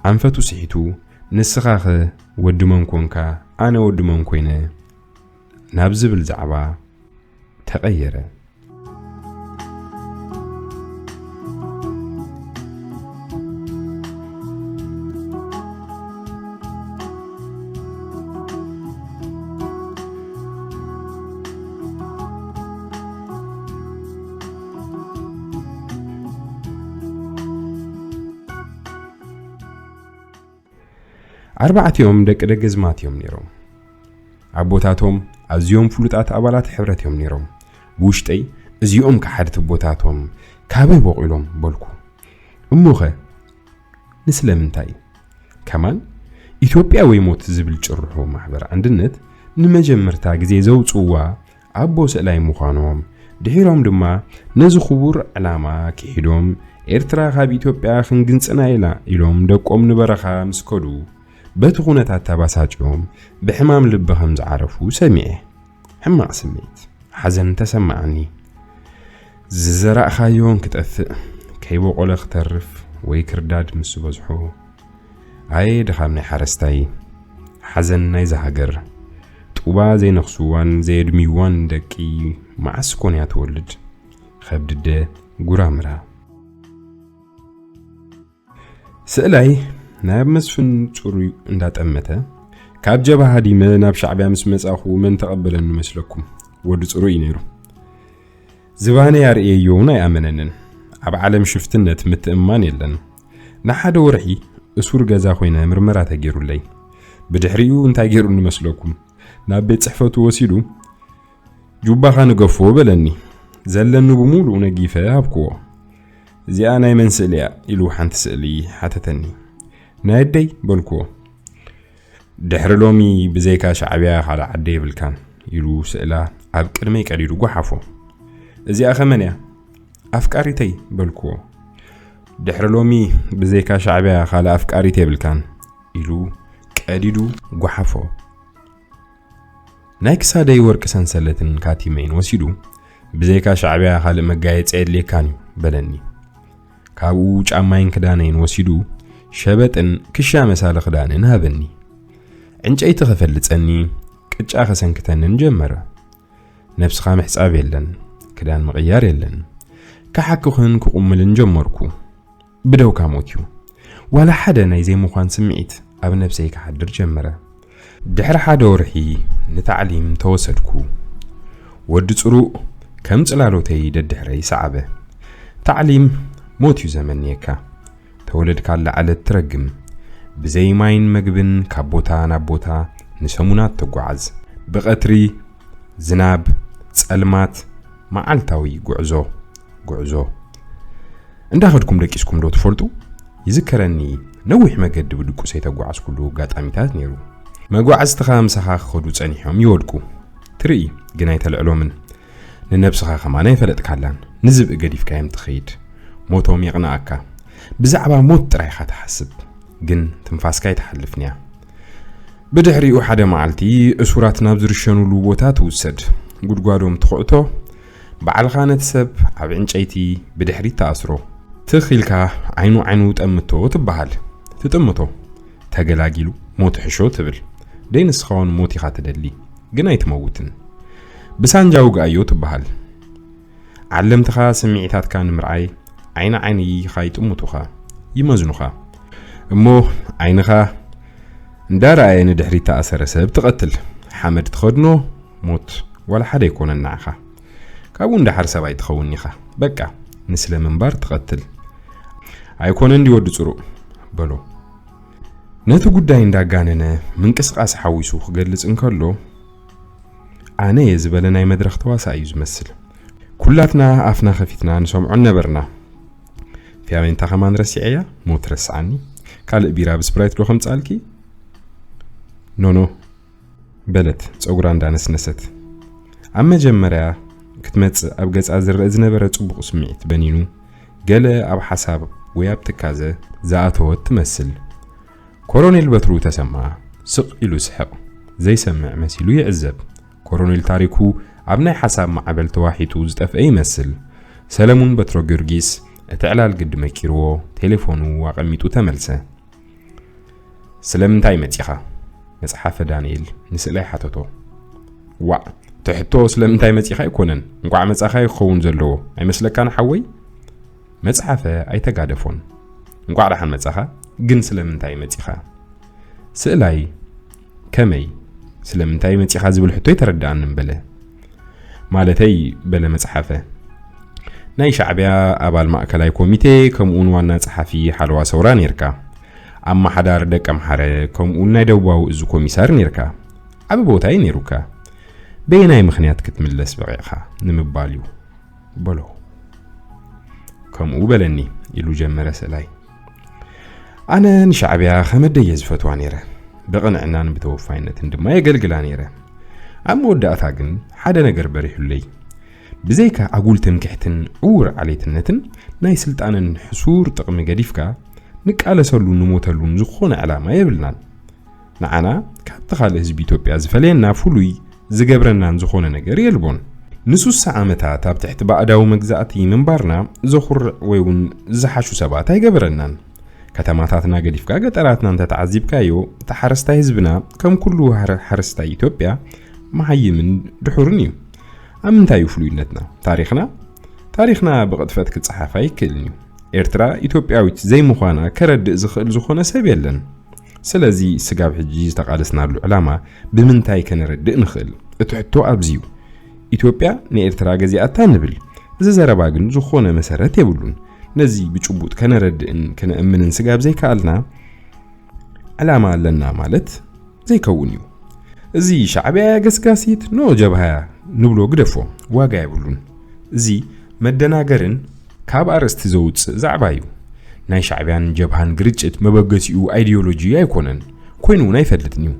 ኣንፈቱ ስሒቱ፣ "ንስኻኸ ወዲ መን ኮንካ፣ ኣነ ወዲ መን ኮይነ?" ናብ ዝብል ዛዕባ ተቐየረ። ኣርባዕቲኦም ደቂ ደገዝማት እዮም ነይሮም። ኣቦታቶም ኣዝዮም ፍሉጣት ኣባላት ሕብረት እዮም ነይሮም። ብውሽጠይ፣ "እዚኦም ከሓድቲ ኣቦታቶም ካበይ በቑሎም?" በልኩ። እሞኸ ንስለምንታይ? ከማን ኢትዮጵያ ወይ ሞት ዝብል ጭርሖ ማሕበር ኣንድነት ንመጀመርታ ግዜ ዘውጽዋ ኣቦ ስእላይ ምዃኖም፣ ድሒሮም ድማ ነዚ ክቡር ዕላማ ክሒዶም፣ ኤርትራ ካብ ኢትዮጵያ ክንግንጽና ኢላ ኢሎም ደቆም ንበረኻ ምስ ከዱ፣ በቲ ኩነታት ተባሳጭዮም ብሕማም ልቢ ከም ዝዓረፉ ሰሚዐ። ሕማቕ ስምዒት፣ ሓዘን ተሰማዓኒ። ዝዘራእኻዮ እንክጠፍእ፣ ከይበቆለ ክተርፍ ወይ ክርዳድ ምስ ዝበዝሖ፣ ኣየ ድኻም ናይ ሓረስታይ፣ ሓዘን ናይዛ ሃገር። ጡባ ዘይነኽስዋን ዘየድምይዋን ደቂ መዓስ ኮን እያ ትወልድ? ከብድደ ጉራምራ። ስእላይ ናብ መስፍን ጽሩይ እንዳጠመተ፣ "ካብ ጀብሃ ሃዲመ ናብ ሻዕብያ ምስ መጻኹ መን ተቐበለኒ መስለኩም? ወዲ ጽሩይ እዩ ነይሩ። ዝባነይ ኣርእየዮ እውን ኣይኣመነንን። ኣብ ዓለም ሽፍትነት ምትእምማን የለን። ንሓደ ወርሒ እሱር ገዛ ኮይነ ምርመራ ተገይሩለይ። ብድሕሪኡ እንታይ ገይሩኒ መስለኩም? ናብ ቤት ጽሕፈቱ ወሲዱ፣ 'ጁባኻ ንገፎ' በለኒ። ዘለኒ ብምሉኡ ነጊፈ ሃብክዎ። 'እዚኣ ናይ መን ስእሊ እያ?' ኢሉ ሓንቲ ስእሊ ሓተተኒ። 'ናይ ኣደይ' በልክዎ። 'ድሕሪ ሎሚ ብዘይካ ሻዕብያ ካልእ ዓዲ የብልካን' ኢሉ ስእላ ኣብ ቅድመይ ቀዲዱ ጓሓፎ። 'እዚኣ ከ መን እያ?' 'ኣፍቃሪተይ' በልክዎ። 'ድሕሪ ሎሚ ብዘይካ ሻዕብያ ካልእ ኣፍቃሪት የብልካን' ኢሉ ቀዲዱ ጓሓፎ። ናይ ክሳደይ ወርቂ ሰንሰለትን ካቲመይን ወሲዱ፣ "ብዘይካ ሻዕብያ ካልእ መጋየጺ የድልየካን እዩ" በለኒ። ካብኡ ጫማይን ክዳነይን ወሲዱ፣ ሸበጥን ክሻ መሳሊ ክዳንን ሃበኒ። ዕንጨይቲ ከፈልጸኒ፣ ቅጫ ከሰንክተንን ጀመረ። ነብስኻ ምሕጻብ የለን፣ ክዳን ምቕያር የለን። ክሓክኽን ክቑምልን ጀመርኩ። ብደውካ ሞት እዩ። ዋላ ሓደ ናይ ዘይምዃን ስምዒት ኣብ ነብሰይ ክሓድር ጀመረ። ድሕሪ ሓደ ወርሒ ንታዕሊም ተወሰድኩ። ወዲ ጽሩእ ከም ጽላሎተይ ደድሕረይ ሰዓበ። ታዕሊም ሞት እዩ ዘመንየካ። ተወለድካላ ዕለት ትረግም። ብዘይ ማይን መግብን ካብ ቦታ ናብ ቦታ ንሰሙናት ትጓዓዝ። ብቐትሪ፣ ዝናብ፣ ጸልማት፣ መዓልታዊ ጉዕዞ፣ ጉዕዞ። እንዳኸድኩም ደቂስኩም ዶ ትፈልጡ? ይዝከረኒ፣ ነዊሕ መገዲ ብድቁሰይ ተጓዓዝኩሉ ኣጋጣሚታት ነይሩ። መጓዕዝትኻ ምሳኻ ክኸዱ ጸኒሖም ይወድቁ። ትርኢ፣ ግን ኣይተልዕሎምን። ንነብስኻ ከማን ኣይፈለጥካላን። ንዝብኢ ገዲፍካዮም ትኸይድ። ሞቶም የቕንኣካ። ብዛዕባ ሞት ጥራይ ኢኻ ትሓስብ። ግን ትንፋስካ ኣይትሓልፍን እያ። ብድሕሪኡ ሓደ መዓልቲ እሱራት ናብ ዝርሸኑሉ ቦታ ትውሰድ። ጉድጓዶም ትኹዕቶ። ባዕልኻ ነቲ ሰብ ኣብ ዕንጨይቲ ብድሕሪት ትኣስሮ። ትኽ ኢልካ ዓይኑ ዓይኑ ጠምቶ ትበሃል። ትጥምቶ። ተገላጊሉ ሞት ሕሾ ትብል። ደይ ንስኻ እውን ሞት ኢኻ ትደሊ፣ ግን ኣይትመውትን። ብሳንጃ ውግኣዮ ትበሃል። ዓለምትኻ ስምዒታትካ ንምርኣይ ዓይኒ ዓይንኻ ይጥምቱኻ፣ ይመዝኑኻ። እሞ ዓይንኻ እንዳረኣየ ንድሕሪት ተኣሰረ ሰብ ትቐትል። ሓመድ ትኸድኖ ሞት ዋላ ሓደ ኣይኮነን ንዓኻ። ካብኡ እንዳሓር ሰብ ኣይትኸውን ኢኻ። በቃ፣ ንስለ ምንባር ትቐትል። "ኣይኮነን ድዩ ወዲ ጽሩእ?" በሎ። ነቲ ጉዳይ እንዳጋነነ ምንቅስቓስ ሓዊሱ ክገልጽ እንከሎ፣ ኣነ እየ ዝበለ ናይ መድረኽ ተዋሳእ እዩ ዝመስል። ኩላትና ኣፍና ከፊትና ንሰምዖን ነበርና። "ፊያሜንታ ከማን ረሲዐያ፣ ሞት ረስዓኒ። ካልእ ቢራ ብስፕራይት ዶ ከምጻልኪ?" "ኖኖ" በለት ጸጉራ እንዳነስነሰት። ኣብ መጀመርያ ክትመጽእ ኣብ ገጻ ዝረአ ዝነበረ ጽቡቕ ስምዒት በኒኑ፣ ገለ ኣብ ሓሳብ ወይ ኣብ ትካዘ ዝኣተወት ትመስል። ኮሎኔል በትሩ ተሰማ ስቕ ኢሉ ስሕቕ፣ ዘይሰምዕ መሲሉ ይዕዘብ። ኮሎኔል ታሪኩ ኣብ ናይ ሓሳብ ማዕበል ተዋሒጡ ዝጠፍአ ይመስል። ሰለሙን በትረ ጊዮርጊስ እቲ ዕላል ግዲ መቂርዎ፣ ቴሌፎኑ ኣቐሚጡ ተመልሰ። "ስለምንታይ መጺኻ?" መጽሓፈ ዳንኤል ንስእላይ ሓተቶ። "ዋእ፣ እቲ ሕቶ ስለምንታይ መጺኻ ኣይኮነን፣ እንቋዕ መጻኻ እዩ ክኸውን ዘለዎ፣ ኣይመስለካን ሓወይ?" መጽሓፈ ኣይተጋደፎን። "እንቋዕ ደሓን መጻኻ፣ ግን ስለምንታይ መጺኻ?" ስእላይ፣ "ከመይ? ስለምንታይ መጺኻ?" ዝብል ሕቶ ኣይተረድኣንን በለ። "ማለተይ" በለ መጽሓፈ፣ "ናይ ሻዕብያ ኣባል ማእከላይ ኮሚቴ፣ ከምኡውን ዋና ጸሓፊ ሓለዋ ሰውራ ኔርካ። ኣመሓዳሪ ደቀምሓረ፣ ከምኡውን ናይ ደቡባዊ እዝ ኮሚሳር ኔርካ። ዓቢ ቦታ እዩ ኔሩካ። በየናይ ምኽንያት ክትምለስ በቒዕኻ ንምባል እዩ?" በሎ። "ከምኡ በለኒ" ኢሉ ጀመረ ስእላይ። "ኣነ ንሻዕብያ ከመደየ ዝፈትዋ ኔረ። ብቕንዕናን ብተወፋይነትን ድማ የገልግላ ኔረ። ኣብ መወዳእታ ግን ሓደ ነገር በሪሑለይ። ብዘይካ ኣጉል ትምክሕትን ዕዉር ዓሌትነትን ናይ ስልጣንን ሕሱር ጥቕሚ ገዲፍካ፣ ንቃለሰሉን ንሞተሉን ዝኾነ ዕላማ የብልናን። ንዓና ካብቲ ካልእ ህዝቢ ኢትዮጵያ ዝፈልየና ፍሉይ ዝገብረናን ዝኾነ ነገር የልቦን። ንሱሳ ዓመታት ኣብ ትሕቲ ባዕዳዊ መግዛእቲ ምንባርና ዘኹርዕ ወይ እውን ዝሓሹ ሰባት ኣይገበረናን። ከተማታትና ገዲፍካ ገጠራትና እንተተዓዚብካዮ፣ እቲ ሓረስታይ ህዝብና ከም ኩሉ ሃረ-፣ ሓረስታይ ኢትዮጵያ መሃይምን ድሑርን እዩ። ኣብ ምንታይ እዩ ፍሉይነትና? ታሪኽና? ታሪኽና ብቕጥፈት ክጸሓፍ ኣይክእልን እዩ። ኤርትራ ኢትዮጵያዊት ዘይምዃና ከረድእ ዝኽእል ዝኾነ ሰብ የለን። ስለዚ ስጋብ ሕጂ ዝተቓለስናሉ ዕላማ ብምንታይ ከነረድእ ንኽእል? እቲ ሕቶ ኣብዚ እዩ። ኢትዮጵያ ንኤርትራ ገዚኣታ ንብል። እዚ ዘረባ ግን ዝኾነ መሰረት የብሉን። ነዚ ብጭቡጥ ከነረድእን ከነእምንን ስጋብ ዘይከኣልና ዕላማ ኣለና ማለት ዘይከውን እዩ። እዚ ሻዕብያ እያ ገስጋሲት፣ ኖ ጀብሃ እያ ንብሎ ግደፎ፣ ዋጋ የብሉን። እዚ መደናገርን ካብ ኣርእስቲ ዘውጽእ ዛዕባ እዩ። ናይ ሻዕብያን ጀብሃን ግርጭት መበገሲኡ ኣይዲዮሎጂ ኣይኮነን፣ ኮይኑ እውን ኣይፈልጥን እዩ።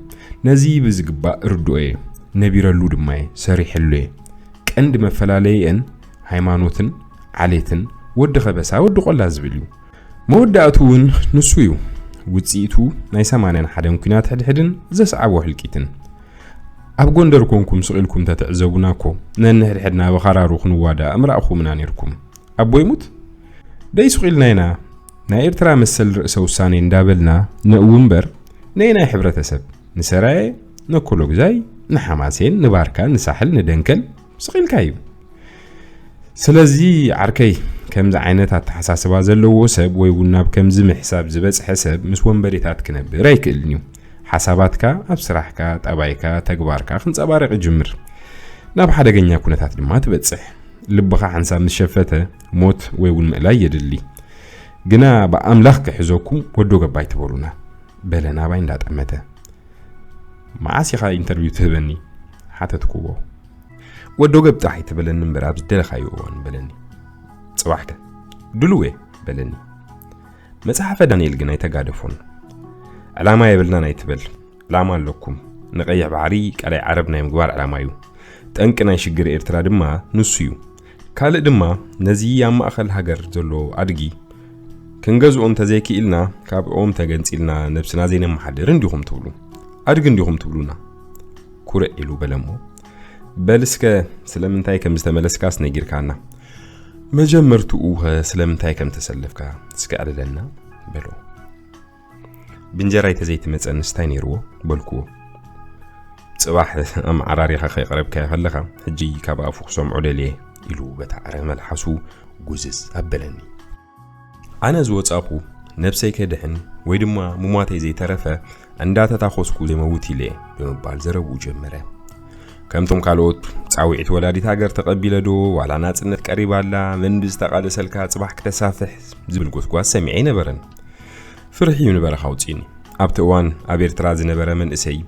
ነዚ ብዝግባእ ርድኦ እየ፣ ነቢረሉ ድማ እየ፣ ሰሪሐሉ እየ። ቀንዲ መፈላለይአን ሃይማኖትን ዓሌትን፣ ወዲ ከበሳ ወዲ ቆላ ዝብል እዩ። መወዳእቱ እውን ንሱ እዩ። ውጽኢቱ ናይ ሰማንያን ሓደን ኲናት ሕድሕድን ዘስዓቦ ህልቂትን። ኣብ ጎንደር ኮንኩም ስቕ ኢልኩም ተትዕዘቡና እኮ ነንሕድሕድና ብኻራሩ ክንዋዳእ ምረኣኹምና ነይርኩም። ኣቦ ይሙት ደይ ሱቕ ኢልና ኢና ናይ ኤርትራ መሰል ርእሰ ውሳኔ እንዳበልና ነእው እምበር፣ ነየናይ ሕብረተሰብ፣ ንሰራየ፣ ነኮሎግዛይ፣ ንሓማሴን፣ ንባርካ፣ ንሳሕል፣ ንደንከል ስቕ ኢልካ እዩ። ስለዚ ዓርከይ፣ ከምዚ ዓይነት ኣተሓሳስባ ዘለዎ ሰብ ወይ እውን ናብ ከምዚ ምሕሳብ ዝበጽሐ ሰብ ምስ ወንበዴታት ክነብር ኣይክእልን እዩ። ሓሳባትካ ኣብ ስራሕካ፣ ጠባይካ፣ ተግባርካ ክንጸባረቕ ይጅምር። ናብ ሓደገኛ ኩነታት ድማ ትበጽሕ። ልብኻ ሓንሳብ ምስ ሸፈተ ሞት ወይ እውን ምእላይ የድሊ። ግና ብኣምላኽ ክሕዘኩም ወዶ ገባይ ትበሉና፣ በለ ናባይ እንዳጠመተ። መዓስ ኢኻ ኢንተርቪው ትህበኒ? ሓተትኩዎ። ወዶ ገብ ጥራሕ ኣይትበለኒ እምበር ኣብ ዝደለኻዮ እዋን በለኒ። ጽባሕከ? ድሉው እየ በለኒ። መጽሓፈ ዳንኤል ግን ኣይተጋደፎን። ዕላማ የብልናን ኣይትበል። ዕላማ ኣለኩም። ንቀይሕ ባሕሪ ቀላይ ዓረብ ናይ ምግባር ዕላማ እዩ። ጠንቂ ናይ ሽግር ኤርትራ ድማ ንሱ እዩ። ካልእ ድማ ነዚ ኣብ ማእኸል ሃገር ዘሎ ኣድጊ ክንገዝኦ እንተዘይክኢልና ካብኦም ተገንጺልና ነብስና ዘይነመሓድር እንዲኹም ትብሉ። ኣድጊ እንዲኹም ትብሉና። ኩርዕ ኢሉ በለሞ። በል እስከ ስለምንታይ ከም ዝተመለስካስ ነጊርካና። መጀመርትኡ ኸ ስለምንታይ ከም ተሰለፍካ እስከ ኣዕልለና በሎ። ብእንጀራይ ተዘይትመጸንስ እንታይ ነይርዎ በልክዎ። ጽባሕ ኣመዓራሪኻ ከይቐረብካዮ ከለኻ ሕጂ ካብ ኣፉ ክሰምዖ ደልየ ኢሉ በታ ዕረ መልሓሱ ጉዝዝ ኣበለኒ። ኣነ ዝወጻኹ ነብሰይ ከድሕን ወይ ድማ ምሟተይ ዘይተረፈ እንዳተታኾስኩ ዘይመውት ኢለ ብምባል ዘረብኡ ጀመረ። ከምቶም ካልኦት ጻውዒት ወላዲት ሃገር ተቐቢለ ዶ ዋላ ናጽነት ቀሪባ ኣላ መን ብዝተቓለሰልካ ጽባሕ ክተሳፍሕ ዝብል ጎስጓስ ሰሚዐ ኣይነበረን። ፍርሒ እዩ ንበረኻ ኣውጺእኒ። ኣብቲ እዋን ኣብ ኤርትራ ዝነበረ መንእሰይ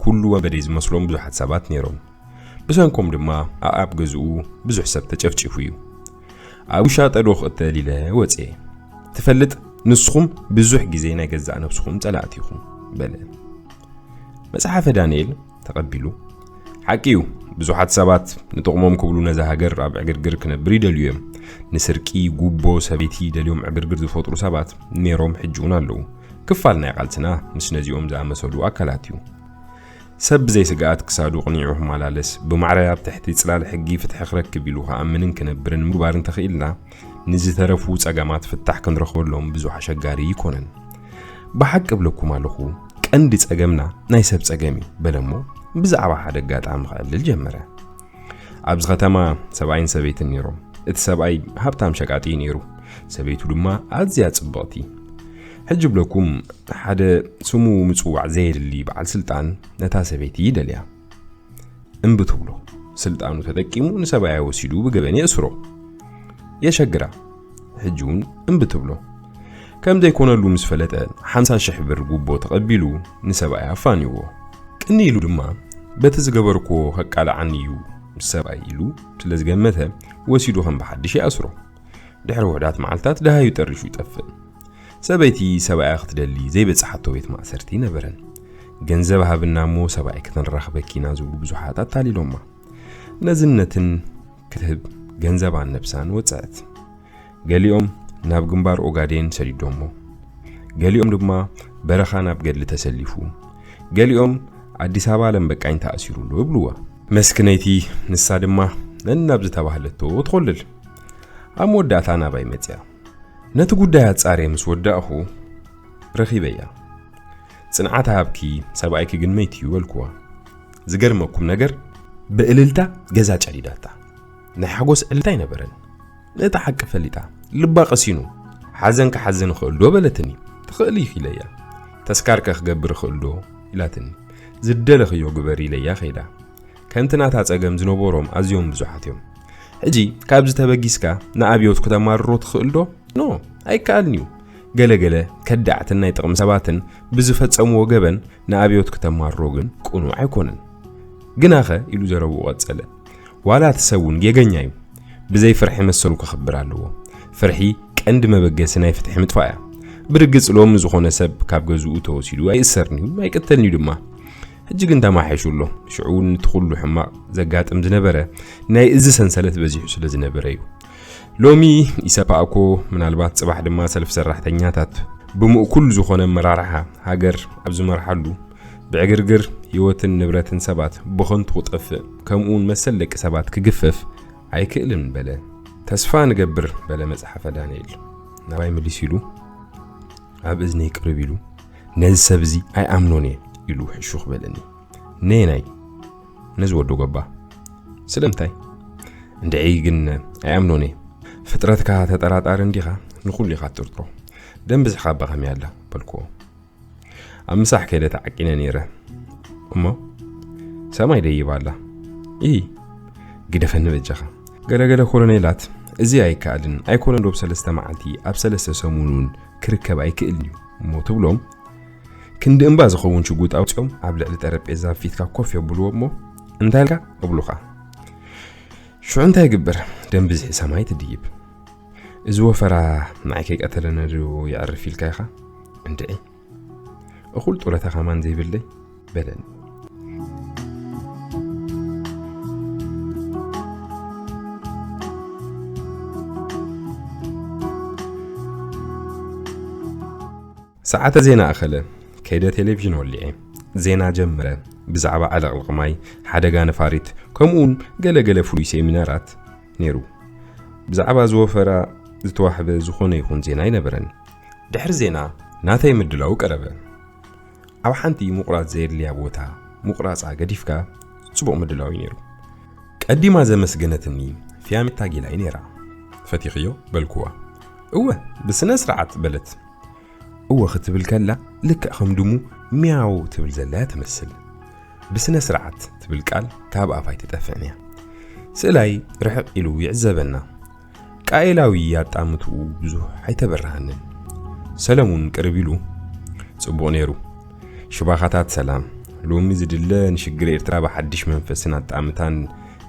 ኩሉ ወንበዴ ዝመስሎም ብዙሓት ሰባት ነይሮም። ብሰንኮም ድማ ኣኣብ ገዝኡ ብዙሕ ሰብ ተጨፍጪፉ እዩ። ኣብ ውሻጠ ዶ ክቕተል ኢለ ወፅየ። ትፈልጥ ንስኹም ብዙሕ ግዜ ናይ ገዛእ ነብስኹም ጸላእቲ ኢኹም በለ። መጽሓፈ ዳንኤል ተቐቢሉ ሓቂ እዩ። ብዙሓት ሰባት ንጥቕሞም ክብሉ ነዛ ሃገር ኣብ ዕግርግር ክነብር ይደልዩ እዮም። ንስርቂ፣ ጉቦ፣ ሰበይቲ ደልዮም ዕግርግር ዝፈጥሩ ሰባት ነይሮም ሕጂ እውን ኣለዉ። ክፋል ናይ ቃልስና ምስ ነዚኦም ዝኣመሰሉ ኣካላት እዩ። ሰብ ብዘይ ስግኣት ክሳዱ ቅኒዑ ክመላለስ፣ ብማዕረ ኣብ ትሕቲ ጽላል ሕጊ ፍትሒ ክረክብ ኢሉ ክኣምንን ክነብርን ምግባር እንተኽኢልና፣ ንዝተረፉ ጸገማት ፍታሕ ክንረኽበሎም ብዙሕ ኣሸጋሪ ይኮነን። ብሓቂ እብለኩም ኣለኹ፣ ቀንዲ ጸገምና ናይ ሰብ ጸገም እዩ በለሞ ብዛዕባ ሓደ ኣጋጣሚ ከዕልል ጀመረ። ኣብዚ ከተማ ሰብኣይን ሰበይትን ነይሮም። እቲ ሰብኣይ ሃብታም ሸቃጢ ነይሩ፣ ሰበይቱ ድማ ኣዝያ ጽብቕቲ። ሕጂ ብለኩም ሓደ ስሙ ምጽዋዕ ዘየድሊ በዓል ስልጣን ነታ ሰበይቲ ይደልያ። እምቢ ትብሎ። ስልጣኑ ተጠቂሙ ንሰብኣያ ወሲዱ ብገበን የእስሮ። የሸግራ። ሕጂ እውን እምቢ ትብሎ። ከም ዘይኮነሉ ምስ ፈለጠ ሓምሳ ሽሕ ብር ጉቦ ተቐቢሉ ንሰብኣያ ኣፋንይዎ። ቅኒ ኢሉ ድማ በቲ ዝገበርክዎ ከቃልዓኒ እዩ ምስ ሰብኣይ ኢሉ ስለ ዝገመተ ወሲዱ ከም ብሓድሽ ይኣስሮ። ድሕሪ ውሑዳት መዓልታት ደሃዩ ጠሪሹ ይጠፍእ። ሰበይቲ ሰብኣያ ክትደሊ ዘይበጽሓቶ ቤት ማእሰርቲ ነበረን። ገንዘብ ሃብና እሞ ሰብኣይ ክትንራኽበኪ ኢና ዝብሉ ብዙሓት ኣታሊሎማ። ነዝነትን ክትህብ ገንዘባን ነብሳን ወጽዐት። ገሊኦም ናብ ግንባር ኦጋዴን ሰዲዶሞ፣ ገሊኦም ድማ በረኻ ናብ ገድሊ ተሰሊፉ፣ ገሊኦም ኣዲስ ኣበባ ለምበቃኝ ተኣሲሩ ኣሎ ይብልዋ። መስክነይቲ ንሳ ድማ ነናብ ዝተባህለቶ ትኾልል። ኣብ መወዳእታ ናባይ መጽያ። ነቲ ጉዳይ ኣጻርየ ምስ ወዳእኹ ረኺበያ። ጽንዓት ሃብኪ፣ ሰብኣይኪ ግን መይቱ እዩ በልክዋ። ዝገርመኩም ነገር ብእልልታ ገዛ ጨዲዳታ። ናይ ሓጎስ ዕልልታ ኣይነበረን። ነታ ሓቂ ፈሊጣ ልባ ቀሲኑ፣ ሓዘን ክሓዝን እኽእል ዶ በለትኒ። ትኽእሊ ኢኺ ኢለያ። ተስካርከ ክገብር እኽእል ዶ ኢላትኒ። ዝደለኽዮ ግበሪ ኢለያ ከይዳ። ከምቲ ናታ ጸገም ዝነበሮም ኣዝዮም ብዙሓት እዮም። ሕጂ ካብዚ ተበጊስካ ንኣብዮት ክተማርሮ ትኽእል ዶ? ኖ፣ ኣይከኣልን እዩ። ገለገለ ከዳዕትን ናይ ጥቕሚ ሰባትን ብዝፈጸምዎ ገበን ንኣብዮት ክተማርሮ ግን ቅኑዕ ኣይኮነን። ግናኸ ኢሉ ዘረብኡ ቀጸለ። ዋላ እቲ ሰብ እውን ጌገኛ እዩ። ብዘይ ፍርሒ መሰሉ ከኽብር ኣለዎ። ፍርሒ ቀንዲ መበገሲ ናይ ፍትሒ ምጥፋእ እያ። ብርግጽ ሎሚ ዝኾነ ሰብ ካብ ገዝኡ ተወሲዱ ኣይእሰርን እዩ፣ ኣይቅተልን እዩ ድማ። ሕጂ ግን ተማሒሹ ኣሎ። ሽዑ እውን እቲ ኩሉ ሕማቕ ዘጋጥም ዝነበረ ናይ እዚ ሰንሰለት በዚሑ ስለ ዝነበረ እዩ። ሎሚ ኢሰፓ እኮ ምናልባት ጽባሕ ድማ ሰልፊ ሰራሕተኛታት ብምእኩል ዝኾነ ኣመራርሓ ሃገር ኣብ ዝመርሓሉ፣ ብዕግርግር ህይወትን ንብረትን ሰባት ብኸንቱ ክጠፍእ፣ ከምኡውን መሰል ደቂ ሰባት ክግፈፍ ኣይክእልን በለ። "ተስፋ ንገብር" በለ መጽሓፈ ዳንኤል። ናባይ ምልስ ኢሉ ኣብ እዝነይ ቅርብ ኢሉ፣ "ነዚ ሰብ እዚ ኣይኣምኖን እየ" ኢሉ ሕሹኽ በለኒ። "ነየናይ?" "ነዚ ወዲ ጎባ." "ስለምንታይ?" "እንድዒ ግን ኣይኣምኖን እየ። ፍጥረትካ ተጠራጣሪ እንዲኻ፣ ንኹሉ ኢኻ ትጥርጥሮ። ደንብዝሓ እባ ከመይ ኣላ?" በልክዎ። ኣብ ምሳሕ ከይደ ተዓቂነ ነይረ። እሞ ሰማይ ደይባ ኣላ። "እይ፣ ግደፈኒ በጃኻ። ገለገለ ኮሎኔላት፣ እዚ ኣይከኣልን፣ ኣይኮነን ዶ ብሰለስተ መዓልቲ፣ ኣብ ሰለስተ ሰሙን እውን ክርከብ ኣይክእልን እዩ" እሞ ትብሎም፣ ክንዲ እምባ ዝኸውን ሽጉጥ ኣውፂኦም ኣብ ልዕሊ ጠረጴዛ ኣብ ፊትካ ኮፍ የብልዎ እሞ፣ "እንታይ ኢልካ?" እብሉኻ። ሽዑ እንታይ ይግበር? ደም ብዝሒ ሰማይ ትድይብ። እዚ ወፈራ ንዓይ ከይቀተለኒ ዶ ይዕርፍ ኢልካ ኢኻ? እንድዒ። እኹል ጡረታ ከማን ዘይብለይ በለኒ። ሰዓተ ዜና ኣኸለ። ከይደ ቴሌቪዥን ወሊዐ። ዜና ጀምረ። ብዛዕባ ዓለቕለቕ ማይ፣ ሓደጋ ነፋሪት፣ ከምኡውን ገለ ገለ ፍሉይ ሴሚናራት ነይሩ። ብዛዕባ ዝወፈራ ዝተዋሕበ ዝኾነ ይኹን ዜና ኣይነበረን። ድሕሪ ዜና ናተይ ምድላው ቀረበ። ኣብ ሓንቲ ምቑራጽ ዘየድልያ ቦታ ምቑራጻ ገዲፍካ ጽቡቕ ምድላው እዩ ነይሩ። ቀዲማ ዘመስገነትኒ ፊያሜታ ጊላይ ነይራ። "ፈቲኽዮ?" በልኩዋ። "እወ፣ ብስነ ስርዓት" በለት። እወ ክትብል ከላ ልክዕ ከም ድሙ ሚያው ትብል ዘላ እያ ትመስል። ብስነ ስርዓት ትብል ቃል ካብ ኣፋይ ትጠፍዕን እያ። ስእላይ ርሕቕ ኢሉ ይዕዘበና። ቃኤላዊ ኣጣምትኡ ብዙሕ ኣይተበረሃንን። ሰለሙን ቅርብ ኢሉ፣ "ጽቡቕ ነይሩ። ሽባኻታት ሰላም። ሎሚ ዝድለ ንሽግር ኤርትራ ብሓድሽ መንፈስን ኣጣምታን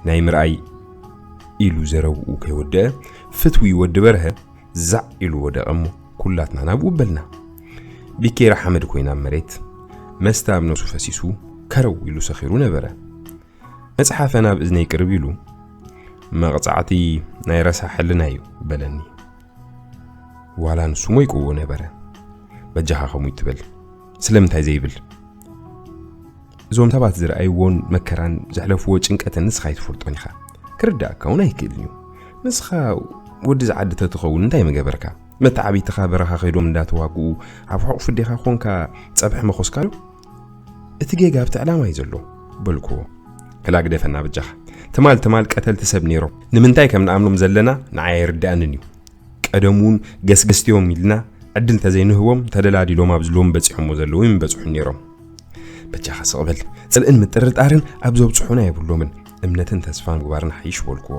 ናይ ምርኣይ" ኢሉ ዘረብኡ ከይወደአ፣ ፍትዊ ወዲ በርሀ ዛዕ ኢሉ ወደቐ እሞ ኩላትና ናብኡ በልና። ቢኬራ ሓመድ ኮይና ኣብ መሬት፣ መስተ ኣብ ነብሱ ፈሲሱ ከረው ኢሉ ሰኺሩ ነበረ። መጽሓፈ ናብ እዝነይ ቅርብ ኢሉ፣ "መቕጻዕቲ ናይ ረሳሕ ሕልና እዩ" በለኒ። ዋላ ንሱ ሞይቅዎ ነበረ። በጃኻ ከምኡ ይትበል። ስለምንታይ ዘይብል? እዞም ሰባት ዝረኣይዎን መከራን ዘሕለፍዎ ጭንቀትን ንስኻ ኣይትፈልጦን ኢኻ። ክርዳእካ እውን ኣይክእልን እዩ። ንስኻ ወዲ ዝዓዲ ተትኸውን እንታይ ምገበርካ? መተዓቢትኻ በረኻ ከይዶም እንዳተዋግኡ ኣብ ሕቑፉ ኣዴኻ ኮንካ ጸብሒ መኾስካ ዶ? እቲ ጌጋ ኣብቲ ዕላማ እዩ ዘሎ በልክዎ። ክላ ግደፈና በጃኻ። ትማል ትማል ቀተልቲ ሰብ ነይሮም። ንምንታይ ከም ንኣምኖም ዘለና ንዓይ ኣይርድኣንን እዩ። ቀደም እውን ገስገስቲ እዮም ኢልና ዕድል እንተዘይንህቦም ተደላዲሎም ኣብዚ ሎም በጺሖሞ ዘለዉ ይምበጽሑ ነይሮም። በጃኻ ስቕ በል። ጽልእን ምጥርጣርን ኣብ ዘብጽሑና የብሎምን። እምነትን ተስፋ ምግባርን ሓይሽ በልክዎ።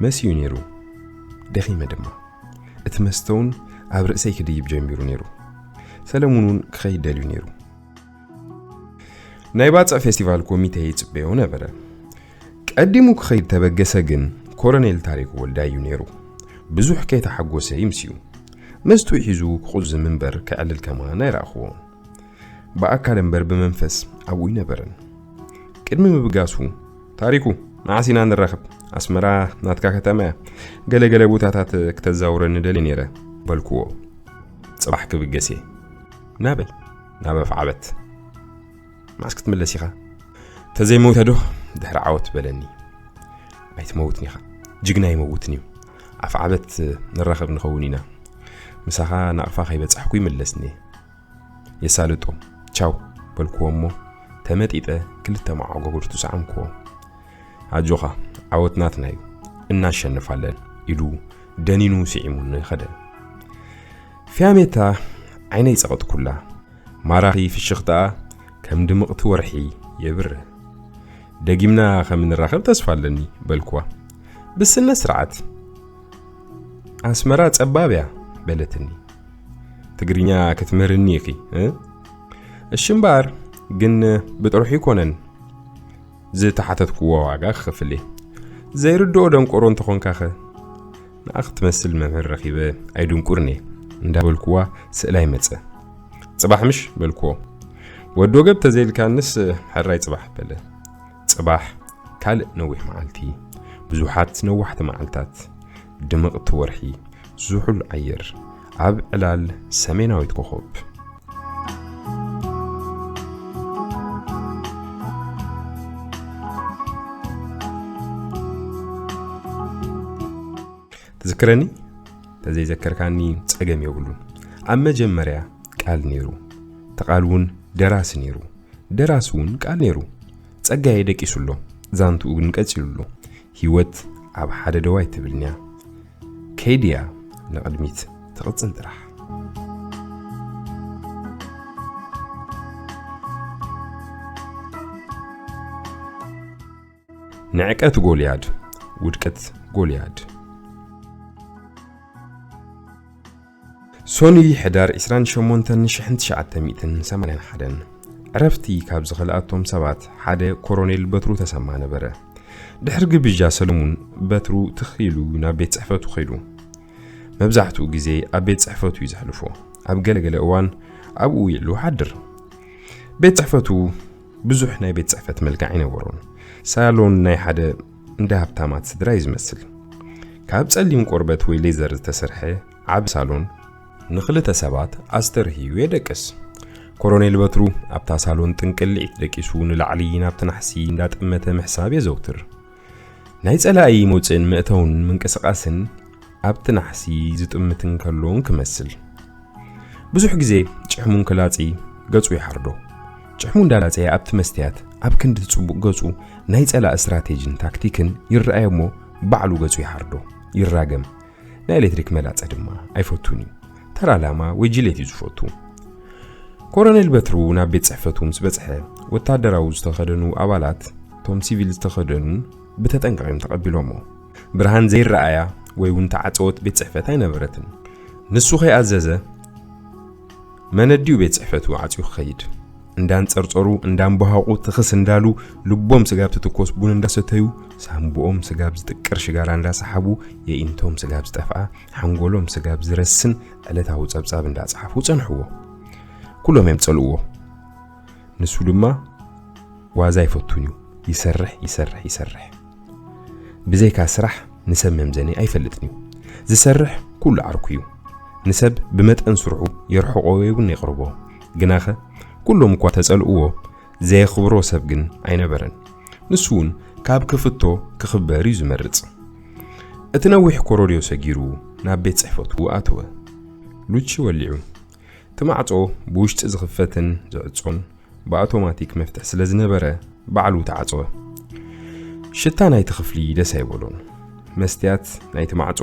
መሲዩ ነይሩ። ደኺመ ድማ። እቲ መስተ እውን ኣብ ርእሰይ ክድይብ ጀሚሩ ነይሩ። ሰለሙን እውን ክኸይድ ደልዩ ነይሩ። ናይ ባጽዕ ፌስቲቫል ኮሚቴ ይጽበዮ ነበረ። ቀዲሙ ክኸይድ ተበገሰ ግን ኮሎኔል ታሪኩ ወልዳይ እዩ ነይሩ። ብዙሕ ከይተሓጎሰ ይምስዩ። መስትኡ ሒዙ ክቑዝም እምበር ከዕልል ከማን ኣይረኣኽዎ። ብኣካል እምበር ብመንፈስ ኣብኡ ኣይነበረን። ቅድሚ ምብጋሱ፣ "ታሪኩ፣ መዓስ ኢና ንራኸብ? ኣስመራ ናትካ ከተማ እያ። ገለ ገለ ቦታታት ክተዛውረኒ ደልየ ነይረ" በልክዎ። "ጽባሕ ክብገስ እየ። ናበይ?" "ናብ ኣፍዓበት." "መዓስ ክትምለስ ኢኻ?" "ተዘይሞተ ዶ ድሕሪ ዓወት?" በለኒ። "ኣይትመውትን ኢኻ። ጅግና ኣይመውትን እዩ። ኣፍዓበት ንራኸብ ንኸውን ኢና። ምሳኻ ናቕፋ ከይበጻሕኩ ይምለስኒ እየ። የሳልጦ፣ ቻው" በልክዎ እሞ ተመጢጠ ክልተ መዓጎጎርቱ ሰዓምክዎ። "ኣጆኻ፣ ዓወት ናትና እዩ፣ እናሸንፋለን" ኢሉ ደኒኑ ስዒሙኒ ኸደ። ፊያሜታ ዓይነይ ጸቐጥኩላ። ማራኺ ፍሽኽታኣ ከም ድምቕቲ ወርሒ የብርህ። "ደጊምና ከም እንራኸብ ተስፋ ኣለኒ" በልክዋ። "ብስነ ስርዓት?" "ኣስመራ ጸባብ እያ" በለትኒ። "ትግርኛ ክትምህርኒ ኢኺ እ?" "እሺ እምበኣር፣ ግን ብጥርሑ ኣይኮነን ዝተሓተትክዎ ዋጋ ክኸፍል እየ። ዘይርድኦ ደንቆሮ እንተኾንካኸ?" ንኣ ክትመስል መምህር ረኺበ ኣይድንቁርን እየ እንዳበልክዋ ስእላይ መጸ። "ጽባሕ ምሽ?" በልክዎ። "ወዲ ወገብ ተዘይልካንስ ሕራይ ጽባሕ" በለ። ጽባሕ ካልእ ነዊሕ መዓልቲ፣ ብዙሓት ነዋሕቲ መዓልታት፣ ድምቕቲ ወርሒ፣ ዝሑል ኣየር፣ ኣብ ዕላል ሰሜናዊት ኮኾብ። ትዝክረኒ? ተዘይዘከርካኒ ጸገም የብሉን። ኣብ መጀመርያ ቃል ነይሩ። እቲ ቃል እውን ደራሲ ነይሩ። ደራሲ እውን ቃል ነይሩ። ጸጋዬ ደቂሱ ኣሎ። ዛንትኡ ግን ቀጺሉ ኣሎ። ህይወት ኣብ ሓደ ደው ኣይትብልን'ያ። ከይድ'ያ ንቕድሚት ትቕጽል ጥራሕ። ንዕቀት ጎልያድ፣ ውድቀት ጎልያድ። ሶኑይ ሕዳር ዕስራን ሸሞንተን ሽሕን ትሽዓተ ሚእትን ሰማንያን ሓደን። ዕረፍቲ ካብ ዝኸልኣቶም ሰባት ሓደ ኮሮኔል በትሩ ተሰማ ነበረ። ድሕሪ ግብዣ ሰለሙን በትሩ ትኽ ኢሉ ናብ ቤት ጽሕፈቱ ከይዱ። መብዛሕትኡ ግዜ ኣብ ቤት ጽሕፈቱ እዩ ዘሕልፎ። ኣብ ገለገለ እዋን ኣብኡ ውዒሉ ሓድር። ቤት ጽሕፈቱ ብዙሕ ናይ ቤት ጽሕፈት መልክዕ ኣይነበሮን። ሳሎን ናይ ሓደ እንዳ ሃብታማት ስድራ እዩ ዝመስል። ካብ ጸሊም ቆርበት ወይ ሌዘር ዝተሰርሐ ዓቢ ሳሎን ንኽልተ ሰባት ኣስተርህዩ የደቅስ። ኮሮኔል በትሩ ኣብታ ሳሎን ጥንቅልዒት ደቂሱ ንላዕሊ ናብቲ ናሕሲ እንዳጠመተ ምሕሳብ የዘውትር። ናይ ጸላኢ መውጽእን መእተውን ምንቅስቓስን ኣብቲ ናሕሲ ዝጥምት እንከሎ ክመስል። ብዙሕ ግዜ ጭሕሙ እንክላጺ ገጹ ይሓርዶ። ጭሕሙ እንዳላጸየ ኣብቲ መስትያት ኣብ ክንዲ ጽቡቕ ገጹ ናይ ጸላኢ ስትራቴጂን ታክቲክን ይረኣዮ እሞ ባዕሉ ገጹ ይሓርዶ፣ ይራገም። ናይ ኤሌክትሪክ መላጸ ድማ ኣይፈቱን እዩ። ተራ ላማ ወይ ጅሌት እዩ ዝፈቱ። ኮሎኔል በትሩ ናብ ቤት ጽሕፈቱ ምስ በጽሐ፣ ወታደራዊ ዝተኸደኑ ኣባላት፣ እቶም ሲቪል ዝተኸደኑ፣ ብተጠንቀቕ እዮም ተቐቢሎሞ። ብርሃን ዘይረኣያ ወይ እውን ተዓጸወት ቤት ጽሕፈት ኣይነበረትን። ንሱ ከይኣዘዘ መን ኣዲኡ ቤት ጽሕፈቱ ዓጽዩ ክኸይድ? እንዳንጸርጸሩ፣ እንዳንበሃቑ፣ ትኽስ እንዳሉ፣ ልቦም ስጋብ ትትኮስ ቡን እንዳሰተዩ፣ ሳንቡኦም ስጋብ ዝጥቅር ሽጋራ እንዳሰሓቡ፣ የኢንቶም ስጋብ ዝጠፍኣ፣ ሓንጎሎም ስጋብ ዝረስን ዕለታዊ ጸብጻብ እንዳጸሓፉ ጸንሕዎ። ኩሎም እዮም ጸልእዎ። ንሱ ድማ ዋዛ ኣይፈቱን እዩ። ይሰርሕ፣ ይሰርሕ፣ ይሰርሕ። ብዘይካ ስራሕ ንሰብ መምዘኒ ኣይፈልጥን እዩ። ዝሰርሕ ኩሉ ዓርኩ እዩ። ንሰብ ብመጠን ስርሑ የርሕቖ ወይ እውን የቕርቦ። ግናኸ ኩሎም እኳ ተጸልእዎ፣ ዘየኽብሮ ሰብ ግን ኣይነበረን። ንሱ እውን ካብ ክፍቶ ክኽበር እዩ ዝመርጽ። እቲ ነዊሕ ኮሮድዮ ሰጊሩ ናብ ቤት ጽሕፈቱ ኣተወ። ሉቺ ወሊዑ። እቲ ማዕጾ ብውሽጢ ዝኽፈትን ዝዕጾን ብኣውቶማቲክ መፍትሕ ስለ ዝነበረ ባዕሉ ተዓጸወ። ሽታ ናይቲ ክፍሊ ደስ ኣይበሎን። መስትያት ናይቲ ማዕጾ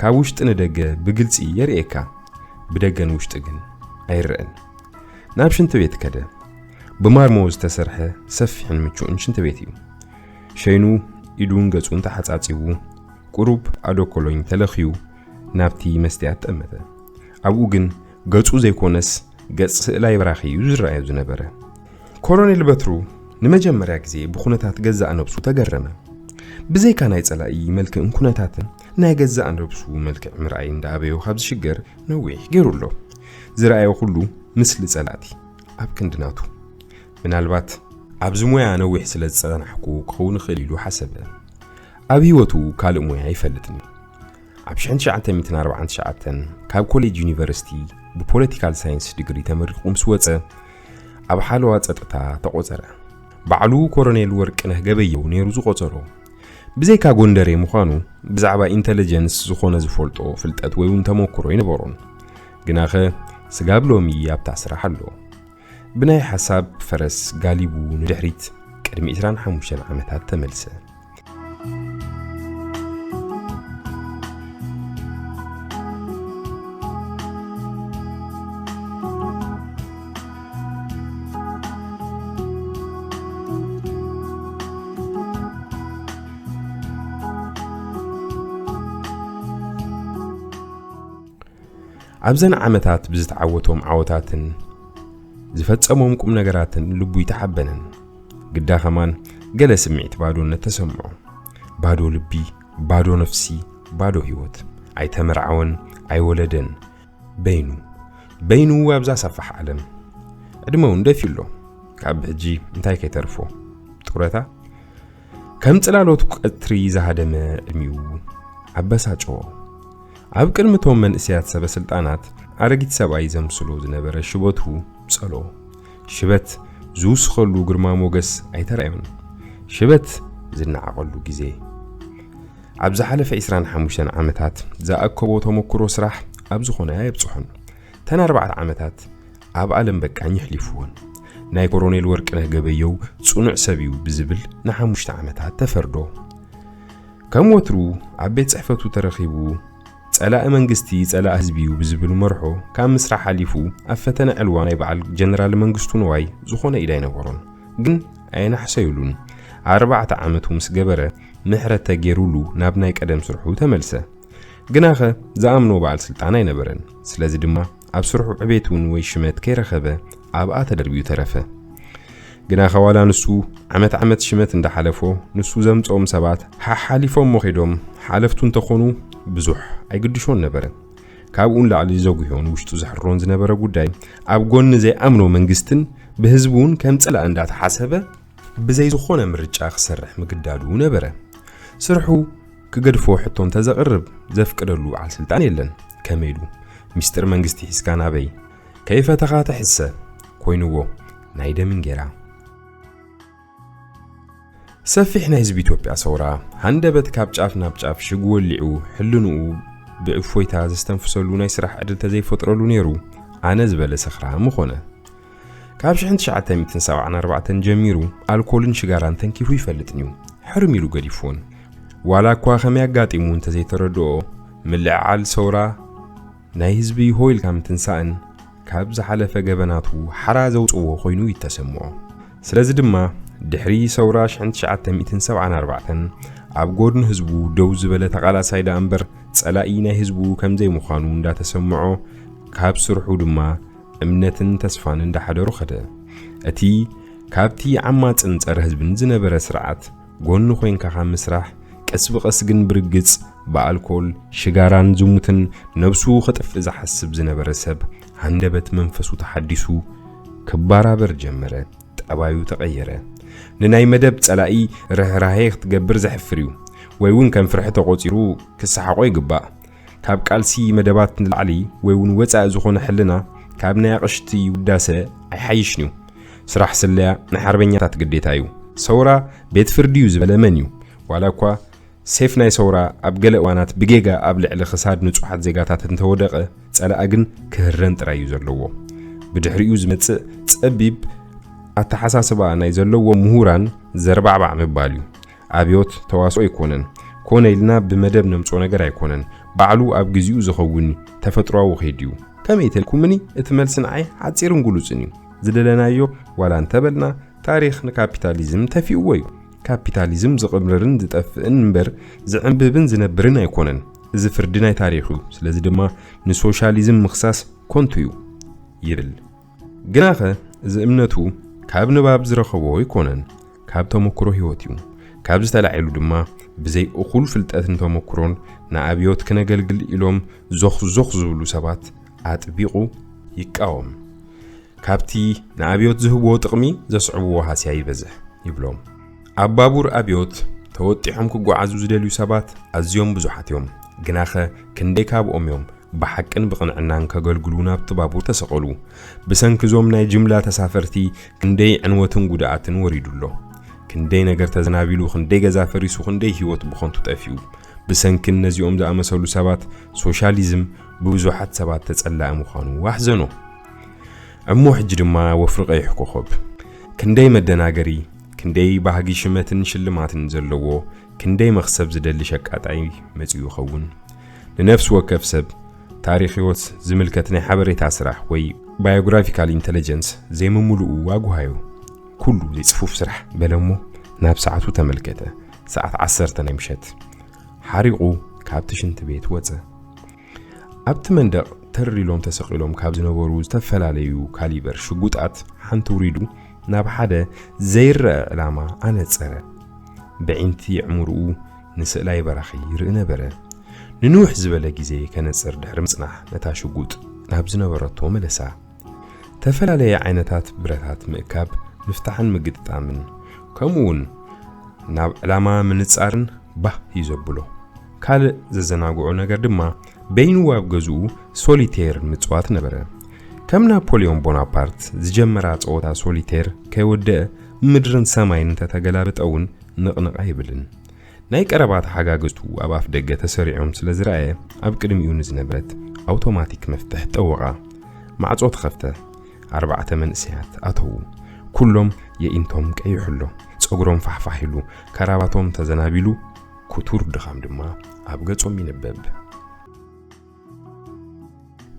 ካብ ውሽጢ ንደገ ብግልጺ የርእየካ፣ ብደገ ንውሽጢ ግን ኣይረኣን። ናብ ሽንቲ ቤት ከደ። ብማርሞ ዝተሰርሐ ሰፊሕን ምቹእን ሽንቲ ቤት እዩ። ሸይኑ ኢዱን ገጹን ተሓጻጺቡ፣ ቁሩብ ኣዶ ኮሎኝ ተለኽዩ ናብቲ መስትያት ጠመተ። ኣብኡ ግን ገጹ ዘይኮነስ ገጽ ስእላይ በራኺ እዩ ዝረኣዮ ዝነበረ። ኮሎኔል በትሩ ንመጀመርያ ግዜ ብኩነታት ገዛእ ነብሱ ተገረመ። ብዘይካ ናይ ጸላኢ መልክዕን ኩነታትን፣ ናይ ገዛእ ነብሱ መልክዕ ምርኣይ እንዳኣበዮ ካብ ዝሽገር ነዊሕ ገይሩ ኣሎ። ዝረኣዮ ኩሉ ምስሊ ጸላእቲ ኣብ ክንዲ ናቱ። ምናልባት ኣብዚ ሞያ ነዊሕ ስለ ዝጸናሕኩ ክኸውን ይኽእል ኢሉ ሓሰበ። ኣብ ህይወቱ ካልእ ሞያ ኣይፈልጥን እዩ። ኣብ ሽሕን ትሽዓተ ሚእትን ኣርባዓን ትሽዓተን ካብ ኮሌጅ ዩኒቨርሲቲ ብፖለቲካል ሳይንስ ዲግሪ ተመሪቑ ምስ ወጸ፣ ኣብ ሓለዋ ጸጥታ ተቖጸረ። ባዕሉ ኮሎኔል ወርቅነህ ገበየው ነይሩ ዝቖጸሮ። ብዘይካ ጎንደሬ ምዃኑ፣ ብዛዕባ ኢንተለጀንስ ዝኾነ ዝፈልጦ ፍልጠት ወይ እውን ተመክሮ ኣይነበሮን። ግናኸ ስጋብ ሎሚ ኣብታ ስራሕ ኣሎ። ብናይ ሓሳብ ፈረስ ጋሊቡ ንድሕሪት ቅድሚ ዕስራን ሓሙሽተን ዓመታት ተመልሰ። ኣብዘን ዓመታት ብዝተዓወቶም ዓወታትን ዝፈጸሞም ቁም ነገራትን ልቡ ይተሓበነን። ግዳ ከማን ገለ ስምዒት ባዶነት ተሰምዖ። ባዶ ልቢ፣ ባዶ ነፍሲ፣ ባዶ ህይወት። ኣይተመርዓወን፣ ኣይወለደን። በይኑ፣ በይኑ ኣብዛ ሰፋሕ ዓለም። ዕድመ እውን ደፊኡ ኣሎ። ካብ ሕጂ እንታይ ከይተርፎ? ጡረታ? ከም ጽላሎት ቀትሪ ዝሃደመ ዕድሚኡ፣ ኣበሳጨዎ። ኣብ ቅድሚ እቶም መንእሰያት ሰበ ስልጣናት ኣረጊት ሰብኣይ ዘምስሎ ዝነበረ ሽበቱ ጸሎ። ሽበት ዝውስኸሉ ግርማ ሞገስ ኣይተራእዮን። ሽበት ዝነዓቐሉ ግዜ። ኣብ ዝሓለፈ ዕስራን ሓሙሽተን ዓመታት ዝኣከቦ ተመክሮ ስራሕ ኣብ ዝኾነ ኣየብጽሖን። ተን ኣርባዕተ ዓመታት ኣብ ዓለም በቃኝ ኣሕሊፍወን። ናይ ኮሮኔል ወርቅነህ ገበየው ጽኑዕ ሰብ እዩ ብዝብል ንሓሙሽተ ዓመታት ተፈርዶ። ከም ወትሩ ኣብ ቤት ጽሕፈቱ ተረኺቡ፣ ጸላኢ መንግስቲ ጸላኢ ህዝቢ እዩ ብዝብል መርሖ ካብ ምስራሕ ሓሊፉ ኣብ ፈተነ ዕልዋ ናይ በዓል ጀነራል መንግስቱ ነዋይ ዝኾነ ኢድ ኣይነበሮን። ግን ኣየናሕሰዩሉን። ኣርባዕተ ዓመቱ ምስ ገበረ ምሕረት ተገይሩሉ ናብ ናይ ቀደም ስርሑ ተመልሰ። ግናኸ ዝኣምኖ በዓል ስልጣን ኣይነበረን። ስለዚ ድማ ኣብ ስርሑ ዕቤት እውን ወይ ሽመት ከይረኸበ ኣብኣ ተደርቢዩ ተረፈ። ግናኸ ዋላ ንሱ ዓመት ዓመት ሽመት እንዳሓለፎ ንሱ ዘምጾም ሰባት ሓሓሊፎሞ ኸይዶም ሓለፍቱ እንተኾኑ ብዙሕ ኣይግድሾን ነበረ። ካብኡ ንላዕሊ ዘጉህዮን ውሽጡ ዘሕሮን ዝነበረ ጉዳይ ኣብ ጎኒ ዘይኣምኖ መንግስትን ብህዝቢ እውን ከም ጸላኢ እንዳተሓሰበ ብዘይ ዝኾነ ምርጫ ክሰርሕ ምግዳዱ ነበረ። ስርሑ ክገድፎ ሕቶ እንተዘቕርብ ዘፍቅደሉ በዓል ስልጣን የለን። ከመይ ኢሉ? ሚስጥር መንግስቲ ሒዝካ ናበይ? ከይፈተኻ ትሕሰ ኮይንዎ ናይ ደም እንጌራ። ሰፊሕ ናይ ህዝቢ ኢትዮጵያ ሰውራ ሃንደበት ካብ ጫፍ ናብ ጫፍ ሽግ ወሊዑ ሕልንኡ ብእፎይታ ዘስተንፍሰሉ ናይ ስራሕ ዕድል ተዘይፈጥረሉ ነይሩ ኣነ ዝበለ ሰኽራ ምኾነ። ካብ ሽሕን ትሽዓተ ሚእትን ሰብዓን ኣርባዕተን ጀሚሩ ኣልኮልን ሽጋራን ተንኪፉ ይፈልጥን እዩ። ሕርም ኢሉ ገዲፉን። ዋላ እኳ ከመይ ኣጋጢሙ እንተዘይተረድኦ፣ ምልዕዓል ሰውራ ናይ ህዝቢ ሆ ኢልካ ምትንሳእን ካብ ዝሓለፈ ገበናቱ ሓራ ዘውጽዎ ኮይኑ ይተሰምዖ። ስለዚ ድማ ድሕሪ ሰውራ ሽሕን ትሽዓተ ሚእትን ሰብዓን ኣርባዕተን ኣብ ጎድኒ ህዝቡ ደው ዝበለ ተቓላሳይ ደኣ እምበር ጸላኢ ናይ ህዝቡ ከም ዘይምዃኑ እንዳተሰምዖ ካብ ስርሑ ድማ እምነትን ተስፋን እንዳሓደሮ ኸደ። እቲ ካብቲ ዓማጽን ጸረ ህዝብን ዝነበረ ስርዓት ጎኒ ኮይንካ ካብ ምስራሕ ቀስ ብቐስ ግን ብርግጽ ብኣልኮል፣ ሽጋራን ዝሙትን ነብሱ ኸጥፍእ ዝሓስብ ዝነበረ ሰብ ሃንደበት መንፈሱ ተሓዲሱ ክባራበር ጀመረ። ጠባዩ ተቐየረ። ንናይ መደብ ጸላኢ ርህራሄ ክትገብር ዘሕፍር እዩ ወይ እውን ከም ፍርሒ ተቖጺሩ ክሰሓቖ ይግባእ። ካብ ቃልሲ መደባት ንላዕሊ ወይ እውን ወጻኢ ዝኾነ ሕልና ካብ ናይ ኣቕሽቲ ውዳሰ ኣይሓይሽን እዩ። ስራሕ ስለያ ናይ ሓርበኛታት ግዴታ እዩ። ሰውራ ቤት ፍርዲ እዩ ዝበለ መን እዩ? ዋላ እኳ ሴፍ ናይ ሰውራ ኣብ ገለ እዋናት ብጌጋ ኣብ ልዕሊ ክሳድ ንጹሓት ዜጋታት እንተወደቐ፣ ጸላኢ ግን ክህረን ጥራይ እዩ ዘለዎ። ብድሕሪኡ ዝመጽእ ጸቢብ ኣተሓሳስባ ናይ ዘለዎ ምሁራን ዘርባዕባዕ ምባል እዩ። ኣብዮት ተዋስኦ ኣይኮነን። ኮነ ኢልና ብመደብ ነምጾ ነገር ኣይኮነን። ባዕሉ ኣብ ግዜኡ ዝኸውን ተፈጥሯዊ ኸይድ እዩ። ከመይ ተልኩምኒ? እቲ መልሲ ንዓይ ሓጺርን ግሉጽን እዩ። ዝደለናዮ ዋላ እንተበልና፣ ታሪኽ ንካፒታሊዝም ተፊእዎ እዩ። ካፒታሊዝም ዝቕምርን ዝጠፍእን እምበር ዝዕንብብን ዝነብርን ኣይኮነን። እዚ ፍርዲ ናይ ታሪኽ እዩ። ስለዚ ድማ ንሶሻሊዝም ምኽሳስ ኮንቱ እዩ ይብል። ግናኸ እዚ እምነቱ ካብ ንባብ ዝረኸቦ ኣይኮነን፣ ካብ ተመክሮ ህይወት እዩ። ካብዚ ተላዒሉ ድማ ብዘይ እኹል ፍልጠትን ተመክሮን ንኣብዮት ክነገልግል ኢሎም ዞኽ ዞኽ ዝብሉ ሰባት ኣጥቢቑ ይቃወም። ካብቲ ንኣብዮት ዝህብዎ ጥቕሚ ዘስዕብዎ ሃስያ ይበዝሕ ይብሎም። ኣብ ባቡር ኣብዮት ተወጢሖም ክጓዓዙ ዝደልዩ ሰባት ኣዝዮም ብዙሓት እዮም። ግናኸ ክንደይ ካብኦም እዮም ብሓቅን ብቕንዕናን ከገልግሉ ናብቲ ባቡር ተሰቐሉ? ብሰንኪ እዞም ናይ ጅምላ ተሳፈርቲ ክንደይ ዕንወትን ጉድኣትን ወሪዱ ኣሎ። ክንደይ ነገር ተዘናቢሉ፣ ክንደይ ገዛ ፈሪሱ፣ ክንደይ ህይወት ብኸንቱ ጠፊኡ። ብሰንኪ ነዚኦም ዝኣመሰሉ ሰባት ሶሻሊዝም ብብዙሓት ሰባት ተጸላኢ ምዃኑ ኣሕዘኖ። እሞ ሕጂ ድማ ወፍሪ ቀይሕ ኮኸብ ክንደይ መደናገሪ፣ ክንደይ ባህጊ ሽመትን ሽልማትን ዘለዎ፣ ክንደይ መኽሰብ ዝደሊ ሸቃጣይ መጺኡ ይኸውን? ንነፍሲ ወከፍ ሰብ ታሪኽ ህይወት ዝምልከት ናይ ሓበሬታ ስራሕ ወይ ባዮግራፊካል ኢንተለጀንስ ዘይምምልኡ ኣጉሃዩ። ኩሉ ዘይጽፉፍ ስራሕ በለ እሞ ናብ ሰዓቱ ተመልከተ። ሰዓት ዓሰርተ ናይ ምሸት። ሓሪቑ ካብቲ ሽንቲ ቤት ወጸ። ኣብቲ መንደቕ ተር ኢሎም ተሰቒሎም ካብ ዝነበሩ ዝተፈላለዩ ካሊበር ሽጉጣት ሓንቲ ውሪዱ ናብ ሓደ ዘይረኣ ዕላማ ኣነጸረ። ብዒንቲ ኣዕምርኡ ንስእላይ በራኺ ይርኢ ነበረ። ንንውሕ ዝበለ ግዜ ከነጽር ድሕሪ ምጽናሕ ነታ ሽጉጥ ናብ ዝነበረቶ መለሳ። ተፈላለየ ዓይነታት ብረታት ምእካብ፣ ምፍታሕን ምግጥጣምን፣ ከምኡውን ናብ ዕላማ ምንጻርን ባህ እዩ ዘብሎ። ካልእ ዘዘናግዖ ነገር ድማ በይኑ ኣብ ገዝኡ ሶሊቴር ምጽዋት ነበረ። ከም ናፖሊዮን ቦናፓርት ዝጀመራ ጸወታ ሶሊቴር ከይወደአ ምድርን ሰማይን እንተተገላበጠ እውን ንቕንቕ ኣይብልን። ናይ ቀረባ ተሓጋገዝቱ ኣብ ኣፍ ደገ ተሰሪዖም ስለ ዝረኣየ ኣብ ቅድሚኡ ንዝነበረት ኣውቶማቲክ መፍትሕ ጠወቓ። ማዕጾ ተኸፍተ። ኣርባዕተ መንእሰያት ኣተዉ። ኩሎም የኢንቶም ቀይሑ ኣሎ። ጸጉሮም ፋሕፋሕ ኢሉ፣ ከራባቶም ተዘናቢሉ፣ ክቱር ድኻም ድማ ኣብ ገጾም ይንበብ።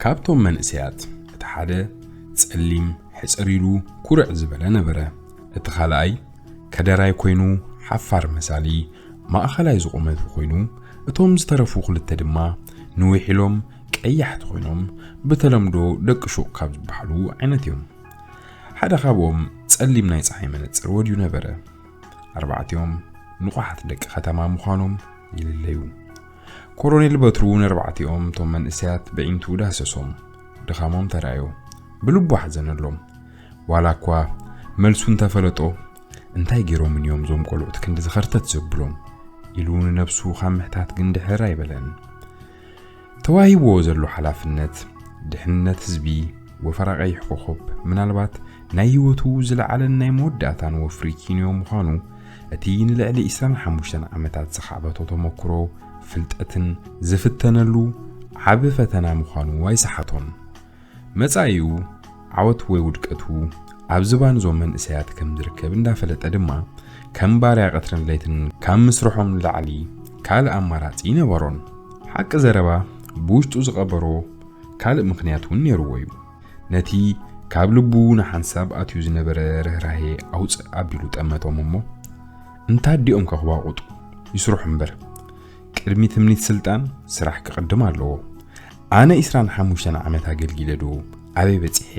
ካብቶም መንእሰያት እቲ ሓደ ጸሊም ሕጽር ኢሉ ኩርዕ ዝበለ ነበረ። እቲ ካልኣይ ከደራይ ኮይኑ ሓፋር መሳሊ ማእኸላይ ዝቑመቱ ኮይኑ፣ እቶም ዝተረፉ ክልተ ድማ ንዊሕ ኢሎም ቀያሕቲ ኮይኖም፣ ብተለምዶ ደቂ ሹቕ ካብ ዝበሃሉ ዓይነት እዮም። ሓደ ካብኦም ጸሊም ናይ ጸሓይ መነጽር ወድዩ ነበረ። ኣርባዕቲኦም ንቑሓት ደቂ ከተማ ምዃኖም ይልለዩ። ኮሮኔል በትሩ ነርባዕቲኦም እቶም መንእሰያት በዒንቱ ዳህሰሶም። ድኻሞም ተራእዮ። ብልቡ ሓዘነሎም። ዋላ እኳ መልሱ እንተፈለጦ፣ "እንታይ ገይሮምን እዮም እዞም ቆልዑት ክንዲ ዝኸርተት ዘብሎም?" ኢሉ ንነብሱ ካብ ምሕታት ግን ድሕር ኣይበለን። ተዋሂብዎ ዘሎ ሓላፍነት፣ ድሕንነት ህዝቢ፣ ወፈራ ቀይሕ ኮኸብ፣ ምናልባት ናይ ህይወቱ ዝለዓለን ናይ መወዳእታን ወፍሪ ኪንዮ ምዃኑ፣ እቲ ንልዕሊ ዕስራን ሓሙሽተን ዓመታት ዝኻዕበቶ ተመክሮ፣ ፍልጠትን ዝፍተነሉ ዓቢ ፈተና ምዃኑ ኣይሰሓቶን። መጻኢኡ፣ ዓወት ወይ ውድቀቱ፣ ኣብ ዝባን እዞም መንእሰያት ከም ዝርከብ እንዳፈለጠ ድማ፣ ከም ባርያ ቀትርን ለይትን ካብ ምስርሖም ንላዕሊ ካልእ ኣማራጺ ይነበሮን። ሓቂ ዘረባ፣ ብውሽጡ ዝቐበሮ ካልእ ምኽንያት እውን ነይርዎ እዩ። ነቲ ካብ ልቡ ንሓንሳብ ኣትዩ ዝነበረ ርህራሄ ኣውጽእ ኣቢሉ ጠመቶም እሞ፣ እንታ ኣዲኦም ከኽባቑጡ ይስርሑ እምበር፣ ቅድሚ ትምኒት ስልጣን ስራሕ ክቕድም ኣለዎ። ኣነ ዕስራን ሓሙሽተን ዓመት ኣገልጊለ ዶ ኣበይ በጺሐ?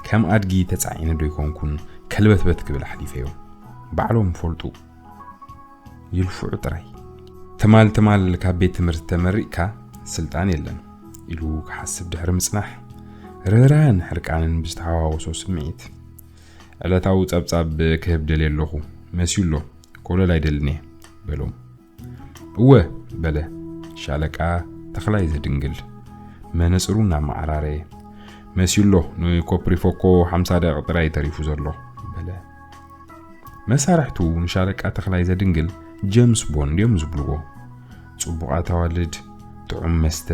ከም ኣድጊ ተጻዒነ ዶ ይኮንኩን ከልበትበት ክብል ኣሕሊፈዮ? ባዕሎም ፈልጡ። ይልፍዑ ጥራይ። ትማል ትማል ካብ ቤት ትምህርቲ ተመሪቕካ ስልጣን የለን ኢሉ ክሓስብ ድሕሪ ምጽናሕ፣ ርህራህን ሕርቃንን ብዝተሓዋወሶ ስምዒት፣ "ዕለታዊ ጸብጻብ ክህብ ደልየ ኣለኹ፣ መስዩ ኣሎ፣ ኮለል ኣይደልን እየ" በሎም። "እወ" በለ ሻለቃ ተኽላይ ዘድንግል፣ መነጽሩ እናመዓራረየ። "መስዩ ኣሎ፣ ንኮፕሪፎኮ ሓምሳ ደቂቕ ጥራይ ተሪፉ ዘሎ" በለ። መሳርሕቱ ንሻለቃ ተኽላይ ዘድንግል ጀምስ ቦንድ እዮም ዝብልዎ። ጽቡቓት ኣዋልድ፣ ጥዑም መስተ፣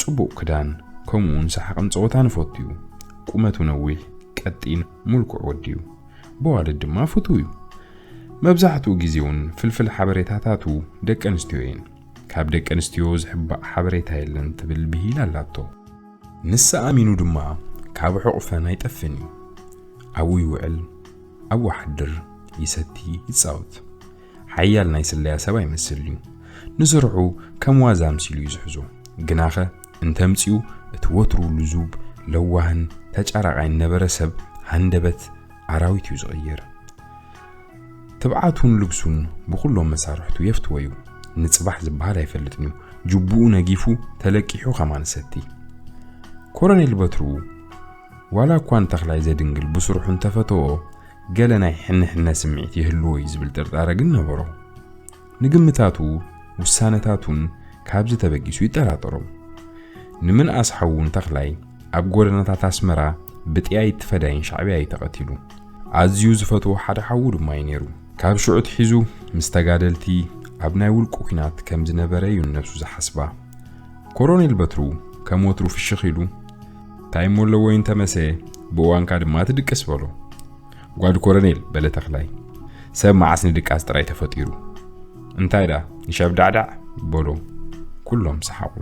ጽቡቕ ክዳን፣ ከምኡውን ሰሓቕን ጸወታን ይፈቱ እዩ። ቁመቱ ነዊሕ፣ ቀጢን፣ ምልኩዕ ወዲ እዩ። ብዋልድ ድማ ፍቱው እዩ። መብዛሕትኡ ግዜ እውን ፍልፍል ሓበሬታታቱ ደቂ ኣንስትዮ እየን። "ካብ ደቂ ኣንስትዮ ዝሕባእ ሓበሬታ የለን" ትብል ብሂል ኣላቶ። ንሳ ኣሚኑ ድማ ካብ ሕቑፈን ኣይጠፍን እዩ። ኣብኡ ይውዕል፣ ኣብኡ ሓድር፣ ይሰቲ፣ ይጻወት። ሓያል ናይ ስለያ ሰብ ኣይመስልን እዩ። ንስርሑ ከም ዋዛ ኣምሲሉ እዩ ዝሕዞ። ግናኸ እንተምጺኡ እቲ ወትሩ ልዙብ፣ ለዋህን ተጫራቓይን ነበረ ሰብ ሃንደበት ኣራዊት እዩ ዝቕይር። ትብዓቱን ልግሱን ብኹሎም መሳርሕቱ የፍትዎ እዩ። ንጽባሕ ዝበሃል ኣይፈልጥን እዩ። ጅቡኡ ነጊፉ ተለቂሑ ከማን ሰቲ። ኮሎኔል በትሩ ዋላ እኳ ንተኽላይ ዘድንግል ብስርሑ እንተፈተዎ፣ ገለ ናይ ሕነ ሕነ ስምዒት ይህልዎ እዩ ዝብል ጥርጣረ ግን ነበሮ። ንግምታቱ ውሳነታቱን ካብዚ ተበጊሱ ይጠራጠሮም። ንምንኣስ ሓዉ ንተኽላይ ኣብ ጎደናታት ኣስመራ ብጥያይት ፈዳይን ሻዕብያ እዩ ተቐቲሉ። ኣዝዩ ዝፈትዎ ሓደ ሓዉ ድማ እዩ ነይሩ። ካብ ሽዑ ኣትሒዙ ምስ ተጋደልቲ ኣብ ናይ ውልቁ ኲናት ከም ዝነበረ እዩ ንነብሱ ዝሓስባ። ኮሎኔል በትሩ ከም ወትሩ ፍሽኽ ኢሉ፣ "እንታይ እሞ ኣለዎ እንተመሰ፣ ብእዋንካ ድማ ትድቅስ" በሎ። "ጓድ ኮሎኔል" በለ ተኽላይ፣ "ሰብ መዓስ ንድቃስ ጥራይ ተፈጢሩ? እንታይ ደኣ ንሸብዳዕዳዕ?" በሎ። ኩሎም ሰሓቑ።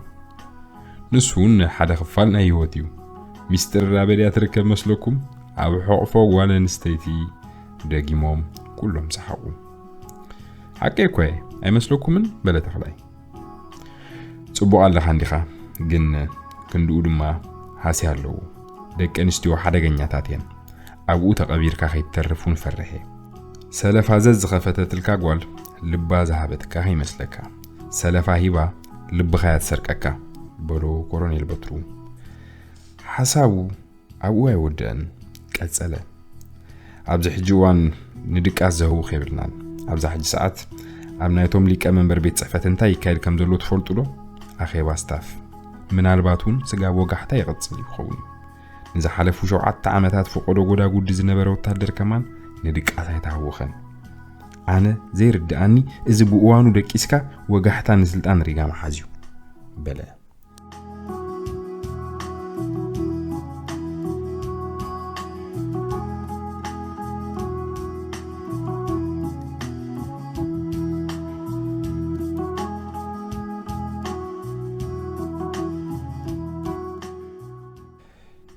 ንሱ እውን ሓደ ክፋል ናይ ህይወት እዩ። ሚስጥር ኣበይ ድያ ትርከብ መስለኩም? ኣብ ሕቑፎ ጓል ኣንስተይቲ። ደጊሞም ኩሎም ሰሓቑ። "ሓቀይ እኮ እየ፣ ኣይመስለኩምን?" በለ ተኽላይ። "ጽቡቕ ኣለኻ እንዲኻ፣ ግን ክንድኡ ድማ ሃስያ ኣለዎ። ደቂ ኣንስትዮ ሓደገኛታት እየን። ኣብኡ ተቐቢርካ ከይትተርፍ እውን ፈርሕ እየ። ሰለፋ ዘዝኸፈተትልካ ጓል ልባ ዝሃበትካ ከይመስለካ። ሰለፋ ሂባ ልብኻ እያ ትሰርቀካ" በሎ ኮሎኔል በትሩ። ሓሳቡ ኣብኡ ኣይወደአን፣ ቀጸለ። "ኣብዚ ሕጂ እዋን ንድቃስ ዘህውኽ የብልናን። ኣብዛ ሕጂ ሰዓት ኣብ ናይቶም ሊቀ መንበር ቤት ጽሕፈት እንታይ ይካየድ ከም ዘሎ ትፈልጡ ዶ? ኣኼባ ስታፍ። ምናልባት እውን ስጋብ ወጋሕታ ይቕጽል ይኸውን። ንዝሓለፉ ሸውዓተ ዓመታት ፈቐዶ ጎዳጉዲ ዝነበረ ወታደር ከማን ንድቃስ ኣይተሃወኸን። ኣነ ዘይርድኣኒ፣ እዚ ብእዋኑ ደቂስካ ወጋሕታ ንስልጣን ሪጋ ምሓዝ እዩ፣ በለ።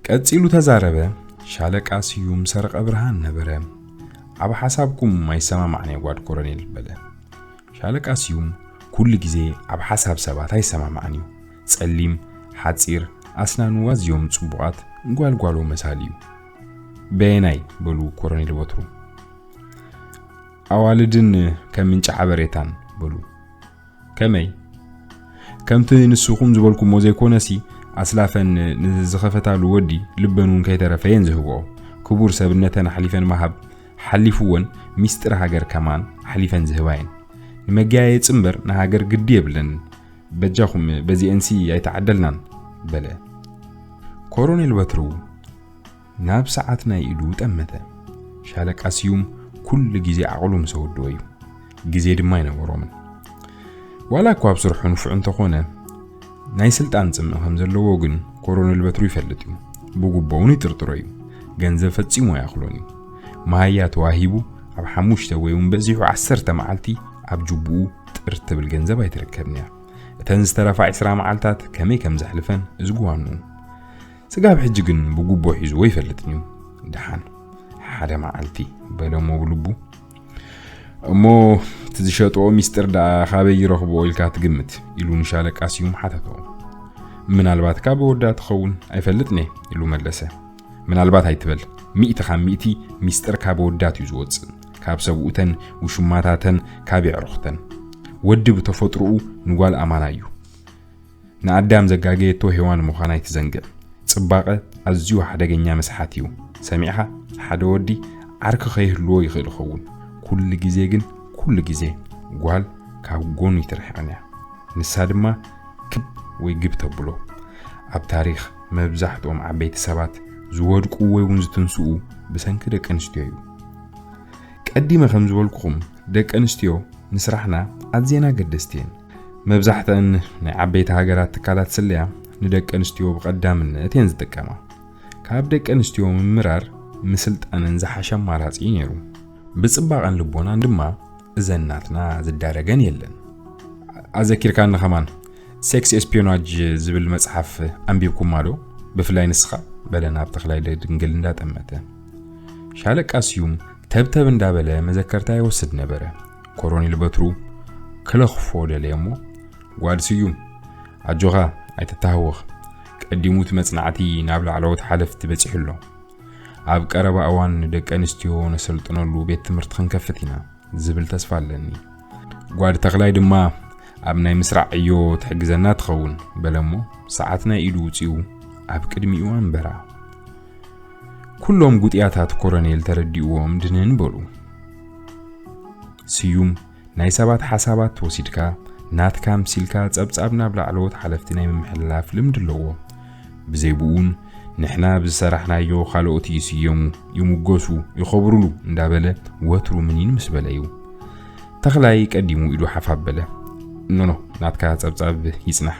ቀጺሉ ተዛረበ። ሻለቃ ስዩም ሰረቐ ብርሃን ነበረ። ኣብ ሓሳብኩም ኣይሰማማዕን እየ ጓድ ኮረኔል፣ በለ። ሻለቃ ስዩም ኩሉ ግዜ ኣብ ሓሳብ ሰባት ኣይሰማማዕን እዩ። ጸሊም፣ ሓጺር፣ ኣስናኑ ኣዝዮም ጽቡቓት፣ ጓልጓሎ መሳሊ እዩ። በየናይ? በሉ ኮረኔል በትሩ። ኣዋልድን ከም ምንጪ ሓበሬታን፣ በሉ። ከመይ? ከምቲ ንስኹም ዝበልኩሞ ዘይኮነሲ፣ ኣስላፈን ንዝኸፈታሉ ወዲ ልበን እውን ከይተረፈ እየን ዝህብኦ። ክቡር ሰብነተን ኣሕሊፈን ምሃብ ሓሊፉወን፣ ሚስጥር ሃገር ከማን ኣሕሊፈን ዝህባ እየን። ንመገያየጺ እምበር ንሃገር ግዲ የብለንን። በጃኹም በዚኤንሲ ኣይተዓደልናን፣ በለ። ኮሮኔል በትሩ ናብ ሰዓት ናይ ኢዱ ጠመተ። ሻለቃ ስዩም ኩሉ ግዜ ዓቕሉ ምስ ኣወደኦ እዩ። ግዜ ድማ ኣይነበሮምን። ዋላ እኳ ኣብ ስርሑ ንፉዕ እንተኾነ፣ ናይ ስልጣን ጽምኢ ከም ዘለዎ ግን ኮሮኔል በትሩ ይፈልጥ እዩ። ብጉቦ እውን ይጥርጥሮ እዩ። ገንዘብ ፈጺሙ ኣይኣኽሎን እዩ። መሃያ ተዋሂቡ ኣብ ሓሙሽተ ወይ እውን በዚሑ ዓሰርተ መዓልቲ ኣብ ጅቡኡ ጥር ትብል ገንዘብ ኣይትርከብን እያ። እተን ዝተረፋ ዕስራ መዓልታት ከመይ ከም ዘሕልፈን እዝጉ ዋንኡ። ስጋብ ሕጂ ግን ብጉቦ ሒዝዎ ይፈልጥን እዩ። ደሓን ሓደ መዓልቲ በለ እሞ ብልቡ። እሞ እቲ ዝሸጥኦ ሚስጥር ደኣ ካበይ ይረኽብኦ ኢልካ ትግምት? ኢሉ ንሻለቃ ስዩም ሓተቶ። ምናልባት ካብ ኣወዳት ትኸውን ኣይፈልጥን እየ ኢሉ መለሰ። ምናልባት ኣይትበል፣ ሚእቲ ካብ ሚእቲ ሚስጥር ካብ ኣወዳት እዩ ዝወጽእ፣ ካብ ሰብኡተን ውሽማታተን ካብ የዕሩኽተን። ወዲ ብተፈጥሮኡ ንጓል ኣማና እዩ። ንኣዳም ዘጋገየቶ ሄዋን ምዃና ኣይትዘንግዕ። ጽባቐ ኣዝዩ ሓደገኛ መስሓት እዩ። ሰሚዕኻ? ሓደ ወዲ ዓርኪ ከይህልዎ ይኽእል ይኸውን። ኩሉ ግዜ ግን፣ ኩሉ ግዜ ጓል ካብ ጎኑ ኣይትርሕቕን እያ። ንሳ ድማ ክብ ወይ ግብ ተብሎ። ኣብ ታሪኽ መብዛሕትኦም ዓበይቲ ሰባት ዝወድቁ ወይ እውን ዝትንስኡ ብሰንኪ ደቂ ኣንስትዮ እዩ። ቀዲመ ከም ዝበልኩኹም፣ ደቂ ኣንስትዮ ንስራሕና ኣዝየን ኣገደስቲ እየን። መብዛሕትአን ናይ ዓበይቲ ሃገራት ትካላት ስለያ ንደቂ ኣንስትዮ ብቐዳምነት እየን ዝጥቀማ። ካብ ደቂ ኣንስትዮ ምምራር ምስልጣነን ዝሓሸ ኣማራጺ እዩ ነይሩ። ብጽባቐን ልቦናን ድማ እዘን ናትና ዝዳረገን የለን። ኣዘኪርካኒ ከማን፣ ሴክስ ኤስፒዮናጅ ዝብል መጽሓፍ ኣንቢብኩማ ዶ? ብፍላይ ንስኻ፣ በለ ናብ ተኽላይ ድንግል እንዳጠመተ። ሻለቃ ስዩም ተብተብ እንዳበለ መዘከርታ ይወስድ ነበረ። ኮሮኔል በትሩ ክለኽፎ ደለየ እሞ፣ ጓድ ስዩም፣ ኣጆኻ፣ ኣይትተሃወኽ። ቀዲሙ እቲ መጽናዕቲ ናብ ላዕለዎት ሓለፍቲ በጺሑ ኣሎ። ኣብ ቀረባ እዋን ንደቂ ኣንስትዮ ነሰልጥነሉ ቤት ትምህርቲ ክንከፍት ኢና ዝብል ተስፋ ኣለኒ። ጓድ ተኽላይ ድማ ኣብ ናይ ምስራዕ ዕዮ ትሕግዘና ትኸውን፣ በለ እሞ ሰዓት ናይ ኢዱ ውጺኡ ኣብ ቅድሚኡ ኣንበራ። ኩሎም ጉጥያታት ኮረኔል ተረዲእዎም ድንን በሉ። ስዩም ናይ ሰባት ሓሳባት ወሲድካ ናትካ ኣምሲልካ ጸብጻብ ናብ ላዕለዎት ሓለፍቲ ናይ ምምሕልላፍ ልምዲ ኣለዎ። ብዘይ ብኡን ንሕና ብዝሰራሕናዮ ካልኦት ይስየሙ፣ ይሙገሱ፣ ይኸብሩሉ እንዳበለ ወትሩ ምኒን ምስ በለ እዩ። ተኽላይ ቀዲሙ ኢዱ ሓፍ ኣበለ። ኖኖ፣ ናትካ ጸብጻብ ይጽናሕ።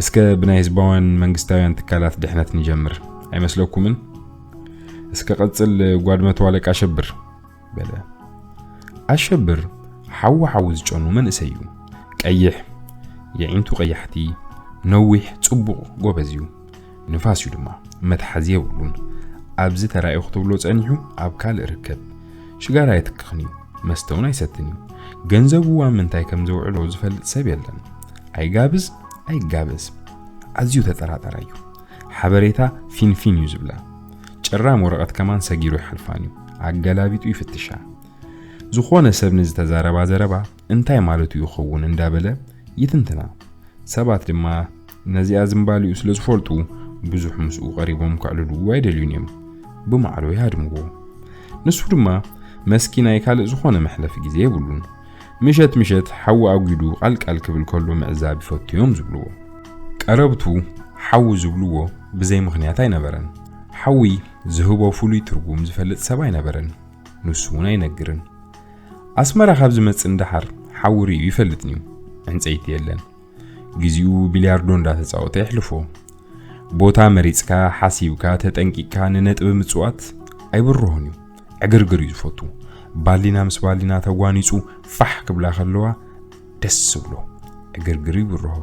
እስከ ብናይ ህዝባውያን መንግስታውያን ትካላት ድሕነት ንጀምር። ኣይመስለኩምን? እስከ ቀጽል ጓድ መቶ ኣለቃ ሸብር፣ በለ። ኣሸብር ሓዊ ሓዊ ዝጨኑ መንእሰይ እዩ። ቀይሕ፣ የዒንቱ ቀያሕቲ፣ ነዊሕ፣ ጽቡቕ፣ ጎበዝ እዩ። ንፋስ እዩ ድማ፣ መትሓዚ የብሉን። ኣብዚ ተራእዩ ክትብሎ ጸኒሑ ኣብ ካልእ ርከብ። ሽጋራ ኣይትክኽን እዩ፣ መስተ እውን ኣይሰትን እዩ። ገንዘቡ ኣብ ምንታይ ከም ዘውዕሎ ዝፈልጥ ሰብ የለን። ኣይጋብዝ፣ ኣይጋበዝ። ኣዝዩ ተጠራጣራይ እዩ። ሓበሬታ ፊንፊን እዩ ዝብላ። ጭራም ወረቐት ከማን ሰጊሩ ይሓልፋን እዩ። ኣገላቢጡ ይፍትሻ። ዝኾነ ሰብ ንዝተዛረባ ዘረባ እንታይ ማለቱ ይኸውን እንዳበለ ይትንትና። ሰባት ድማ ነዚኣ ዝምባሊኡ ስለ ዝፈልጡ ብዙሕ ምስኡ ቀሪቦም ከዕልልዎ ኣይደልዩን እዮም። ብማዕዶ ይሃድምዎ። ንሱ ድማ መስኪናይ ካልእ ዝኾነ መሕለፊ ግዜ የብሉን። ምሸት ምሸት ሓዊ ኣጒዱ ቃልቃል ክብል ከሎ ምዕዛብ ይፈቱ እዮም ዝብልዎ። ቀረብቱ ሓዊ ዝብልዎ ብዘይ ምኽንያት ኣይነበረን። ሓዊ ዝህቦ ፍሉይ ትርጉም ዝፈልጥ ሰብ ኣይነበረን። ንሱ እውን ኣይነግርን። ኣስመራ ካብ ዝመጽእ ንደሓር ሓዊ ርእዩ ይፈልጥን እዩ። ዕንጸይቲ የለን። ግዜኡ ቢልያርዶ እንዳተጻወተ የሕልፎ። ቦታ መሪጽካ፣ ሓሲብካ፣ ተጠንቂቅካ ንነጥቢ ምጽዋት ኣይብርሆን እዩ። ዕግርግር እዩ ዝፈቱ። ባሊና ምስ ባሊና ተጓኒጹ ፋሕ ክብላ ከለዋ ደስ ዝብሎ። ዕግርግር ይብርሆ።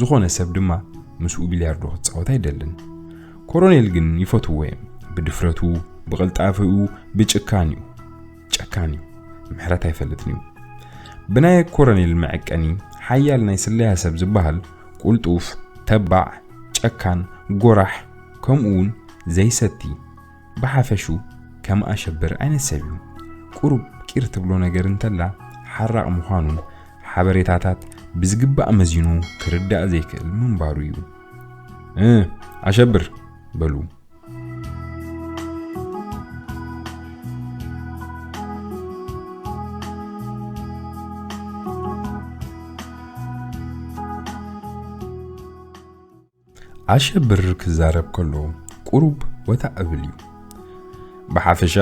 ዝኾነ ሰብ ድማ ምስኡ ቢልያርዶ ክጻወት ኣይደልን። ኮሮኔል ግን ይፈትዎ እዮም። ብድፍረቱ፣ ብቕልጣፈኡ፣ ብጭካን እዩ። ጨካን እዩ። ምሕረት ኣይፈልጥን እዩ። ብናይ ኮረኔል መዐቀኒ ሓያል ናይ ስለያ ሰብ ዝበሃል ቁልጡፍ፣ ተባዕ፣ ጨካን፣ ጎራሕ፣ ከምኡ እውን ዘይሰቲ፣ ብሓፈሹ ከም ኣሸብር ዓይነት ሰብ እዩ። ቁሩብ ቂር ትብሎ ነገር እንተላ ሓራቕ ምዃኑን ሓበሬታታት ብዝግባእ መዚኑ ክርዳእ ዘይክእል ምንባሩ እዩ። "እ፣ ኣሸብር!" በሉ። ኣሸብር ክዛረብ ከሎ ቁሩብ ወታ እብል እዩ። ብሓፈሻ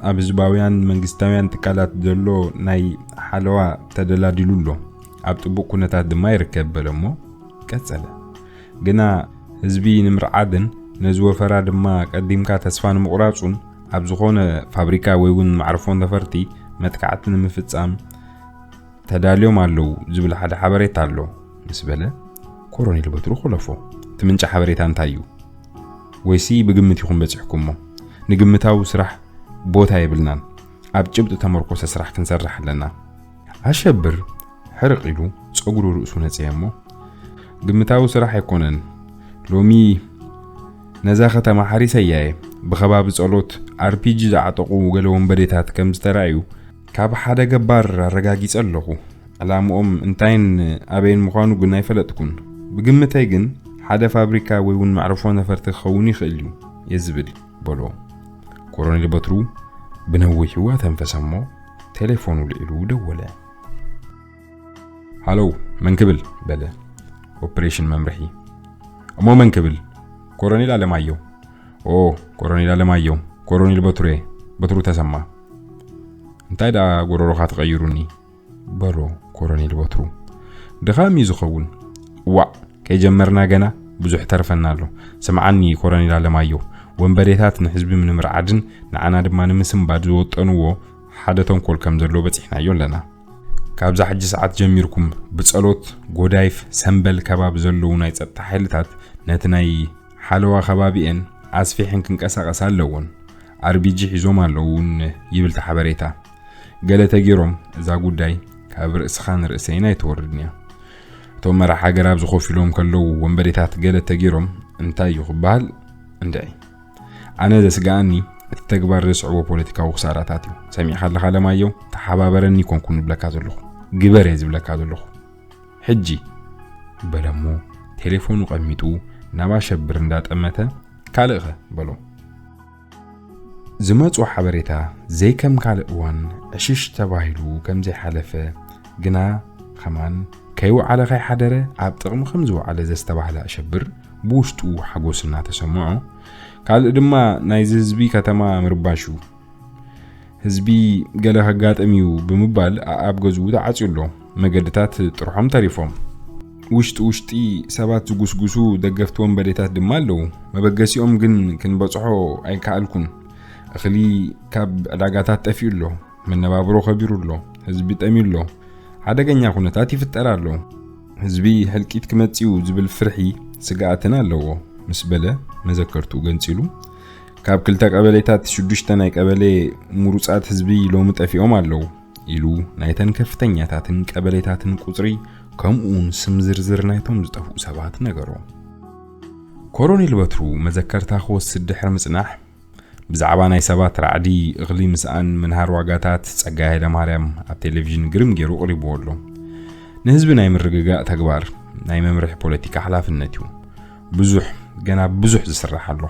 ኣብ ህዝባውያን መንግስታውያን ትካላት ዘሎ ናይ ሓለዋ ተደላዲሉ ኣሎ፣ ኣብ ጥቡቕ ኩነታት ድማ ይርከብ በለ እሞ ቀጸለ። ግና ህዝቢ ንምርዓድን ነዚ ወፈራ ድማ ቀዲምካ ተስፋ ንምቑራጹን ኣብ ዝኾነ ፋብሪካ ወይ እውን መዕርፎ ነፈርቲ መጥቃዕቲ ንምፍጻም ተዳልዮም ኣለዉ ዝብል ሓደ ሓበሬታ ኣሎ ምስ በለ፣ ኮሮኔል በትሩ ኮለፎ። እቲ ምንጪ ሓበሬታ እንታይ እዩ? ወይሲ ብግምት ኢኹም በጺሕኩሞ? ንግምታዊ ስራሕ ቦታ የብልናን። ኣብ ጭብጢ ተመርኮሰ ስራሕ ክንሰርሕ ኣለና። ኣሸብር ሕርቕ ኢሉ ጸጉሩ ርእሱ ነጽየ እሞ፣ ግምታዊ ስራሕ ኣይኮነን። ሎሚ ነዛ ከተማ ሓሪሰያ እየ። ብኸባቢ ጸሎት ኣር ፒ ጂ ዝዓጠቑ ገለ ወንበዴታት ከም ዝተራእዩ ካብ ሓደ ገባር ኣረጋጊጸ ኣለኹ። ዕላምኦም እንታይን ኣበይን ምዃኑ ግን ኣይፈለጥኩን። ብግምተይ ግን ሓደ ፋብሪካ ወይ እውን መዕርፎ ነፈርቲ ክኸውን ይኽእል እዩ እየ ዝብል በሎ። ኮሮኔል በትሩ ብነዊሑ ኣተንፈሰ እሞ ቴሌፎኑ ልዒሉ ደወለ። "ሃሎ፣ መን ክብል?" በለ ኦፕሬሽን መምርሒ። "እሞ መን ክብል?" "ኮሮኔል ኣለማየሁ።" "ኦ፣ ኮሮኔል ኣለማየሁ፣ ኮሮኔል በትሩ እየ፣ በትሩ ተሰማ።" "እንታይ ደኣ ጎረሮኻ ትቐይሩኒ?" በሎ ኮሮኔል በትሩ። "ድኻም እዩ ዝኸውን። እዋእ፣ ከይጀመርና ገና ብዙሕ ተርፈና ኣሎ። ስምዓኒ ኮሮኔል ኣለማየሁ፣ ወንበዴታት ንህዝቢ ንምርዓድን ንዓና ድማ ንምስንባድ ዝወጠንዎ ሓደ ተንኮል ከም ዘሎ በጺሕናዮ ኣለና። ካብዛ ሕጂ ሰዓት ጀሚርኩም ብጸሎት፣ ጎዳይፍ፣ ሰምበል ከባቢ ዘለዉ ናይ ጸጥታ ሓይልታት ነቲ ናይ ሓለዋ ከባቢኤን ኣስፊሐን ክንቀሳቐሳ ኣለዎን። ኣር ቢ ጂ ሒዞም ኣለዉ እውን ይብል እቲ ሓበሬታ። ገለ ተገይሮም እዛ ጉዳይ ካብ ርእስኻን ርእሰይን ኣይትወርድን እያ። እቶም መራሕ ሃገር ኣብዚ ኮፍ ኢሎም ከለዉ ወንበዴታት ገለ ተገይሮም እንታይ እዩ ክበሃል? እንድዒ። ኣነ ዘስግኣኒ እቲ ተግባር ዘስዕቦ ፖለቲካዊ ክሳራታት እዩ። ሰሚዕካ ኣለኻ ኣለማየሁ? ተሓባበረኒ ኣይኮንኩን ዝብለካ ዘለኹ። ግበር እየ ዝብለካ ዘለኹ። ሕጂ በለ እሞ ቴሌፎኑ ቀሚጡ ናብ ኣሸብር እንዳጠመተ፣ ካልእኸ? በሎ። ዝመጾ ሓበሬታ ዘይከም ካልእ እዋን ዕሽሽ ተባሂሉ ከም ዘይሓለፈ፣ ግና ከማን ከይወዓለ ከይሓደረ ኣብ ጥቕሚ ከም ዝወዓለ ዘስተባህለ ኣሸብር ብውሽጡ ሓጎስ እናተሰምዖ፣ ካልእ ድማ ናይዚ ህዝቢ ከተማ ምርባሹ፣ ህዝቢ ገለ ከጋጥም እዩ ብምባል ኣኣብ ገዝኡ ተዓጽዩ ኣሎ። መገድታት ጥርሖም ተሪፎም። ውሽጢ ውሽጢ ሰባት ዝጉስጉሱ ደገፍቲ ወንበዴታት ድማ ኣለዉ። መበገሲኦም ግን ክንበጽሖ ኣይከኣልኩን። እኽሊ ካብ ዕዳጋታት ጠፊኡ ኣሎ። መነባብሮ ከቢሩ ኣሎ። ህዝቢ ጠምዩ ኣሎ። ሓደገኛ ኩነታት ይፍጠር ኣሎ። ህዝቢ ሕልቂት ክመጽእ እዩ ዝብል ፍርሒ ስግኣትን ኣለዎ ምስ በለ መዘከርትኡ ገንጺሉ፣ ካብ ክልተ ቀበሌታት ሽዱሽተ ናይ ቀበሌ ምሩጻት ህዝቢ ሎሚ ጠፊኦም ኣለዉ ኢሉ ናይተን ከፍተኛታትን ቀበሌታትን ቁጽሪ ከምኡውን ስም ዝርዝር ናይቶም ዝጠፍኡ ሰባት ነገሮ። ኮሮኔል በትሩ መዘከርታ ክወስድ ድሕሪ ምጽናሕ፣ ብዛዕባ ናይ ሰባት ራዕዲ፣ እኽሊ ምስኣን፣ ምንሃር ዋጋታት ጸጋይ ሃይለማርያም ኣብ ቴሌቪዥን ግርም ገይሩ ኣቕሪብዎ ኣሎ። ንህዝቢ ናይ ምርግጋእ ተግባር ናይ መምርሒ ፖለቲካ ሓላፍነት እዩ። ብዙሕ፣ ገና ብዙሕ ዝስራሕ ኣሎ።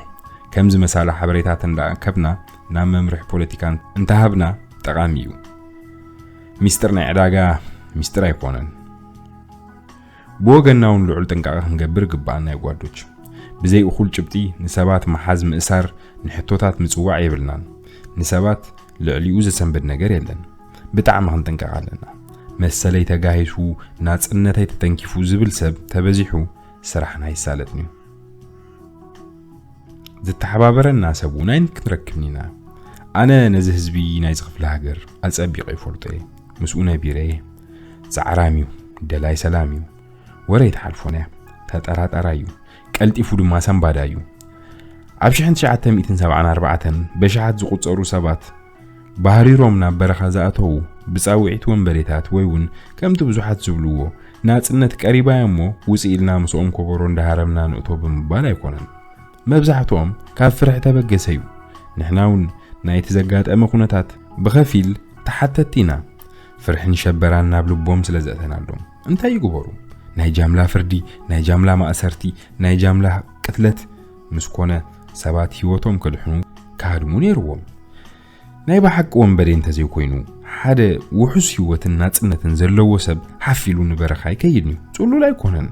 ከምዚ መሳሊ ሓበሬታት እንዳኣከብና ናብ መምርሒ ፖለቲካ እንተሃብና ጠቓሚ እዩ። ሚስጥር ናይ ዕዳጋ ሚስጥር ኣይኮነን። ብወገንና እውን ልዑል ጥንቃቐ ክንገብር ግባኣና እዩ ጓዶች። ብዘይ እኹል ጭብጢ ንሰባት ምሓዝ፣ ምእሳር፣ ንሕቶታት ምጽዋዕ የብልናን። ንሰባት ልዕሊኡ ዘሰንብድ ነገር የለን። ብጣዕሚ ክንጥንቀቕ ኣለና። መሰለይ ተጋሂሱ፣ ናጽነተይ ተተንኪፉ ዝብል ሰብ ተበዚሑ ስራሕና ይሳለጥን እዩ። ዝተሓባበረና ሰብ እውን ኣይንክንረክብን ኢና። ኣነ ነዚ ህዝቢ ናይዚ ክፍለ ሃገር ኣጸቢቐ ይፈልጦ እየ። ምስኡ ነቢረ እየ። ጻዕራም እዩ፣ ደላይ ሰላም እዩ። ወረ ይትሓልፎን እያ። ተጠራጣራይ እዩ። ቀልጢፉ ድማ ሰንባዳይ እዩ። ኣብ ሽሕን ትሽዓተ ሚእትን ሰብዓን ኣርባዕተን በሽሓት ዝቑጸሩ ሰባት ባህሪሮም ናብ በረኻ ዝኣተዉ ብጻውዒት ወንበዴታት ወይ እውን ከምቲ ብዙሓት ዝብልዎ ናጽነት ቀሪባ እያ እሞ ውጽእ ኢልና ምስኦም ኮቦሮ እንዳሃረምና ንእቶ ብምባል ኣይኮነን። መብዛሕትኦም ካብ ፍርሒ ተበገሰ እዩ። ንሕና እውን ናይቲ ዘጋጠመ ኩነታት ብኸፊል ተሓተትቲ ኢና። ፍርሕን ሸበራን ናብ ልቦም ስለ ዘእተናሎም እንታይ ይግበሩ? ናይ ጃምላ ፍርዲ፣ ናይ ጃምላ ማእሰርቲ፣ ናይ ጃምላ ቅትለት ምስ ኮነ ሰባት ህይወቶም ከድሕኑ ክሃድሙ ነይርዎም። ናይ ብሓቂ ወንበዴ እንተዘይኮይኑ ሓደ ውሑስ ህይወትን ናጽነትን ዘለዎ ሰብ ሓፍ ኢሉ ንበረኻ ኣይከይድን እዩ። ጽሉል ኣይኮነን።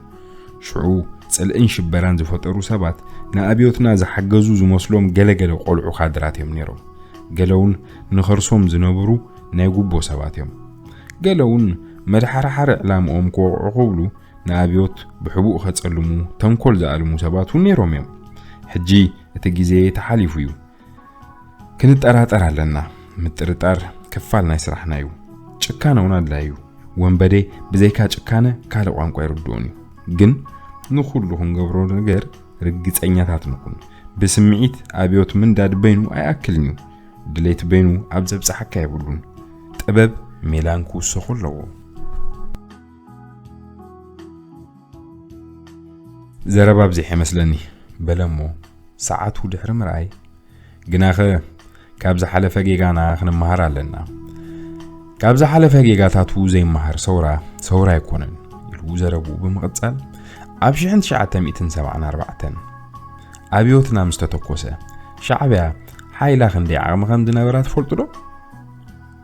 ሽዑ ጽልእን ሽበራን ዝፈጠሩ ሰባት ንኣብዮትና ዝሓገዙ ዝመስሎም ገለገለ ቆልዑ ካድራት እዮም ነይሮም። ገለውን ንኸርሶም ዝነብሩ ናይ ጉቦ ሰባት እዮም። ገለውን መድሓርሓሪ ዕላምኦም ክወቕዑ ክብሉ ንኣብዮት ብሕቡእ ከጸልሙ ተንኮል ዝኣልሙ ሰባት እውን ነይሮም እዮም። ሕጂ እቲ ግዜ ተሓሊፉ እዩ። ክንጠራጠር ኣለና። ምጥርጣር ክፋል ናይ ስራሕና እዩ። ጭካነ እውን ኣድላዩ እዩ። ወንበዴ ብዘይካ ጭካነ ካልእ ቋንቋ ይርድኦን እዩ። ግን ንኹሉ ክንገብሮ ነገር ርግጸኛታት ንኹን። ብስምዒት ኣብዮት ምንዳድ በይኑ ኣይኣክልን እዩ። ድሌት በይኑ ኣብ ዘብጽሓካ የብሉን። ጥበብ ሜላን ክውሰኹ ኣለዎ። ዘረባ ኣብዚሐ ይመስለኒ በለ እሞ ሰዓቱ ድሕሪ ምርኣይ፣ ግናኸ ካብ ዝሓለፈ ጌጋና ክንመሃር ኣለና። ካብ ዝሓለፈ ጌጋታቱ ዘይመሃር ሰውራ ሰውራ ኣይኮነን ኢሉ ዘረብኡ ብምቕጻል፣ ኣብ ሽሕን ትሽዓተ ሚእትን ሰብዓን ኣርባዕተን ኣብዮትና ምስ ተተኮሰ ሻዕብያ ሓይላ ክንደይ ዓቕሚ ከም ዝነበራ ትፈልጡ ዶ?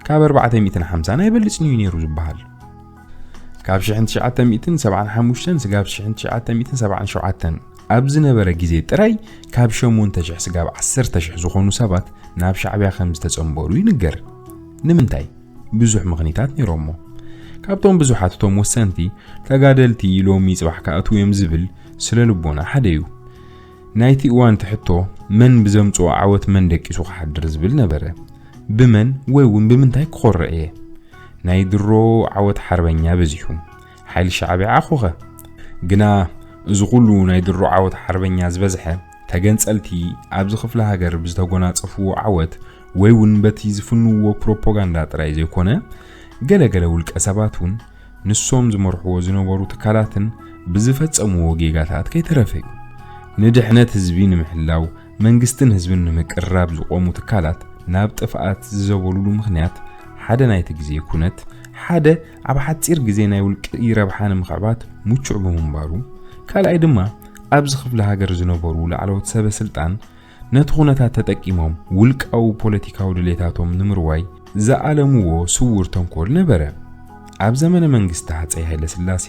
ካብ ኣርባዕተ ሚእትን ሓምሳን ኣይበልጽን እዩ ነይሩ ዝበሃል። ካብ ሽሕን ትሽዓተ ሚእትን ሰብዓን ሓሙሽተን ስጋብ ሽሕን ትሽዓተ ሚእትን ሰብዓን ሸውዓተን ኣብ ዝነበረ ግዜ ጥራይ ካብ ሸሞንተ ሽሕ ስጋብ ዓሰርተ ሽሕ ዝኾኑ ሰባት ናብ ሻዕብያ ከም ዝተጸንበሩ ይንገር። ንምንታይ? ብዙሕ ምኽኒታት ነይሮሞ። ካብቶም ብዙሓት እቶም ወሰንቲ ተጋደልቲ ሎሚ ጽባሕ ክኣትዉ እዮም ዝብል ስለ ልቦና ሓደ እዩ። ናይቲ እዋን እቲ ሕቶ መን ብዘምጽኦ ዓወት መን ደቂሱ ክሓድር ዝብል ነበረ። ብመን ወይ እውን ብምንታይ ክኾርዕ እየ? ናይ ድሮ ዓወት ሓርበኛ በዚሑ፣ ሓይሊ ሻዕብያ ዓኾኸ። ግና እዚ ኩሉ ናይ ድሮ ዓወት ሓርበኛ ዝበዝሐ ተገንጸልቲ ኣብዚ ክፍለ ሃገር ብዝተጎናጸፍዎ ዓወት ወይ እውን በቲ ዝፍንውዎ ፕሮፓጋንዳ ጥራይ ዘይኮነ፣ ገለ ገለ ውልቀ ሰባት እውን ንሶም ዝመርሕዎ ዝነበሩ ትካላትን ብዝፈጸምዎ ጌጋታት ከይተረፈ እዩ። ንድሕነት ህዝቢ ንምሕላው መንግስትን ህዝብን ንምቅርራብ ዝቖሙ ትካላት ናብ ጥፍኣት ዝዘበሉሉ ምኽንያት ሓደ ናይቲ ግዜ ኩነት ሓደ ኣብ ሓጺር ግዜ ናይ ውልቂ ረብሓ ንምኽዕባት ምቹዕ ብምንባሩ፣ ካልኣይ ድማ ኣብዚ ክፍለ ሃገር ዝነበሩ ላዕለዎት ሰበ ስልጣን ነቲ ኩነታት ተጠቂሞም ውልቃዊ ፖለቲካዊ ድሌታቶም ንምርዋይ ዝኣለምዎ ስውር ተንኮል ነበረ። ኣብ ዘመነ መንግስቲ ሃጸይ ሃይለ ስላሴ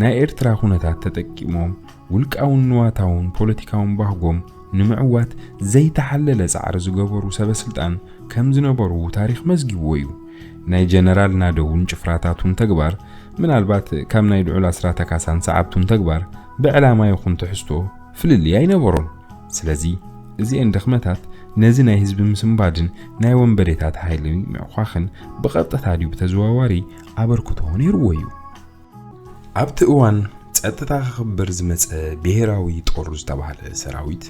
ናይ ኤርትራ ኩነታት ተጠቂሞም ውልቃውን ንዋታውን ፖለቲካውን ባህጎም ንምዕዋት ዘይተሓለለ ጻዕሪ ዝገበሩ ሰበ ስልጣን ከም ዝነበሩ ታሪኽ መዝጊብዎ እዩ። ናይ ጀነራል ናደውን ጭፍራታቱን ተግባር ምናልባት ካብ ናይ ልዑል ኣስራተ ካሳን ሰዓብቱን ተግባር ብዕላማ ይኹን ትሕዝቶ ፍልልይ ኣይነበሮን። ስለዚ እዚኤን ድኽመታት ነዚ ናይ ህዝቢ ምስንባድን ናይ ወንበዴታት ሓይሊ ምዕኳኽን ብቐጥታ ድዩ ብተዘዋዋሪ ኣበርክቶ ነይርዎ እዩ። ኣብቲ እዋን ጸጥታ ከኽብር ዝመጸ ብሄራዊ ጦር ዝተባህለ ሰራዊት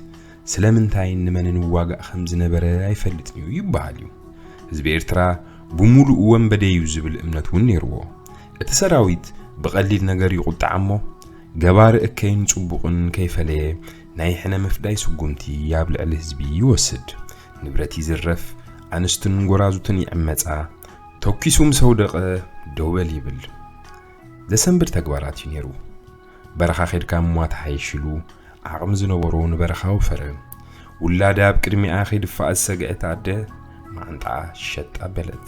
ስለምንታይን ንመንን ይዋጋእ ከም ዝነበረ ኣይፈልጥን እዩ ይበሃል እዩ። ህዝቢ ኤርትራ ብምሉኡ ወንበዴ እዩ ዝብል እምነት እውን ነይርዎ። እቲ ሰራዊት ብቐሊል ነገር ይቑጣዕ እሞ ገባሪ እከይን ጽቡቕን ከይፈለየ ናይ ሕነ ምፍዳይ ስጉምቲ ኣብ ልዕሊ ህዝቢ ይወስድ። ንብረት ይዝረፍ፣ ኣንስትን ጎራዙትን ይዕመጻ፣ ተኪሱ ምስ ኣውደቐ ደው በል ይብል። ዘሰንብድ ተግባራት እዩ ነይሩ። በረኻ ኬድካ ምሟት ሓይሽ ኢሉ ዓቕሚ ዝነበሮ ንበረኻ ወፈረ። ውላዳ ኣብ ቅድሚኣ ከይድፋእ ዝሰግዐት ኣደ ማዕንጣኣ ሸጥ ኣበለት።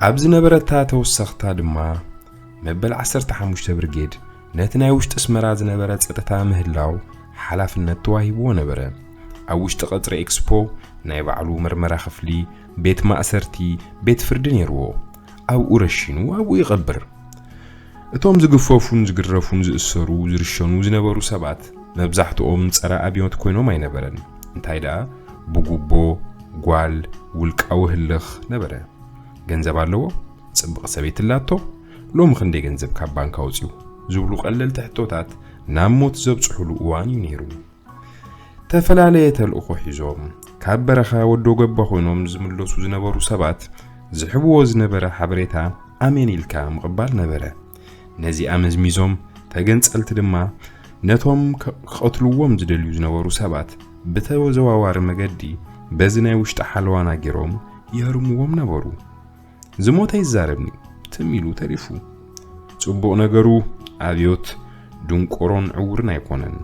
ኣብ ዝነበረታ ተወሰኽታ ድማ መበል ዓሰርተ ሓሙሽተ ብርጌድ ነቲ ናይ ውሽጢ ኣስመራ ዝነበረ ጸጥታ ምህላው ሓላፍነት ተዋሂብዎ ነበረ። ኣብ ውሽጢ ቀጽሪ ኤክስፖ ናይ ባዕሉ መርመራ ክፍሊ፣ ቤት ማእሰርቲ፣ ቤት ፍርዲ ነይርዎ። ኣብኡ ረሺኑ ኣብኡ ይቐብር። እቶም ዝግፈፉን ዝግረፉን ዝእሰሩ ዝርሸኑ ዝነበሩ ሰባት መብዛሕትኦም ጸረ ኣብዮት ኮይኖም ኣይነበረን። እንታይ ደኣ ብጉቦ፣ ጓል፣ ውልቃዊ ህልኽ ነበረ። ገንዘብ ኣለዎ? ጽብቕ ሰበይቲ ኣላቶ? ሎሚ ክንደይ ገንዘብ ካብ ባንክ ኣውጺኡ? ዝብሉ ቀለልቲ ሕቶታት ናብ ሞት ዘብጽሑሉ እዋን እዩ ነይሩ። ተፈላለየ ተልእኾ ሒዞም ካብ በረኻ ወዶ ገባ ኮይኖም ዝምለሱ ዝነበሩ ሰባት ዝሕብዎ ዝነበረ ሓበሬታ ኣሜን ኢልካ ምቕባል ነበረ። ነዚኣ መዝሚዞም ተገንጸልቲ ድማ ነቶም ክ-፣ ክቐትልዎም ዝደልዩ ዝነበሩ ሰባት ብተዘዋዋሪ መገዲ በዚ ናይ ውሽጢ ሓለዋና ገይሮም ይህርምዎም ነበሩ። ዝሞተ ይዛረብኒ ትም ኢሉ ተሪፉ። ጽቡቕ ነገሩ ኣብዮት ድንቆሮን ዕውርን ኣይኮነን።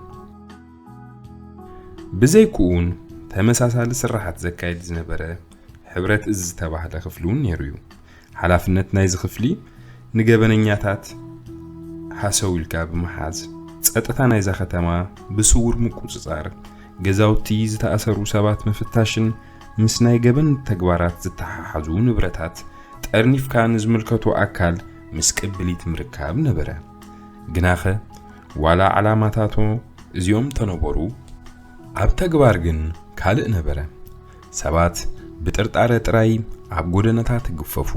ብዘይክኡን ተመሳሳሊ ስራሓት ዘካይድ ዝነበረ ሕብረት እዝ ዝተባህለ ክፍሊ እውን ነይሩ እዩ። ሓላፍነት ናይዚ ክፍሊ ንገበነኛታት ሃሰው ኢልካ ብምሓዝ፣ ጸጥታ ናይዛ ከተማ ብስውር ምቁጽጻር፣ ገዛውቲ ዝተኣሰሩ ሰባት ምፍታሽን ምስ ናይ ገበን ተግባራት ዝተሓሓዙ ንብረታት ጠርኒፍካ ንዝምልከቶ ኣካል ምስ ቅብሊት ምርካብ ነበረ። ግናኸ ዋላ ዓላማታቶ እዚኦም ተነበሩ፣ ኣብ ተግባር ግን ካልእ ነበረ። ሰባት ብጥርጣረ ጥራይ ኣብ ጎደናታት ይግፈፉ።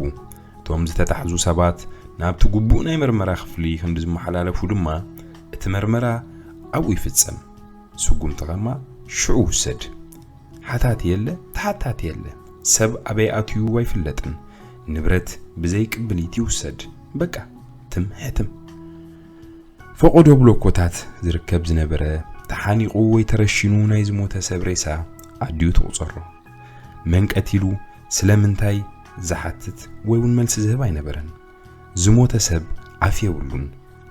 እቶም ዝተታሕዙ ሰባት ናብቲ ግቡእ ናይ መርመራ ክፍሊ ክንዲ ዝመሓላለፉ ድማ፣ እቲ መርመራ ኣብኡ ይፍጸም። ስጉምቲ ከማ ሽዑ ውሰድ። ሓታቲ የለ፣ ተሓታቲ የለ። ሰብ ኣበይ ኣትዩ ኣይፍለጥን። ንብረት ብዘይ ቅብሊት ይውሰድ። በቃ፣ ትም ሕትም። ፈቖዶ ብሎኮታት ዝርከብ ዝነበረ፣ ተሓኒቑ ወይ ተረሺኑ ናይ ዝሞተ ሰብ ሬሳ ኣዲኡ ትቑጸሮ። መን ቀቲሉ፣ ስለምንታይ ዝሓትት ወይ እውን መልሲ ዝህብ ኣይነበረን። ዝሞተ ሰብ ኣፍ የብሉን፣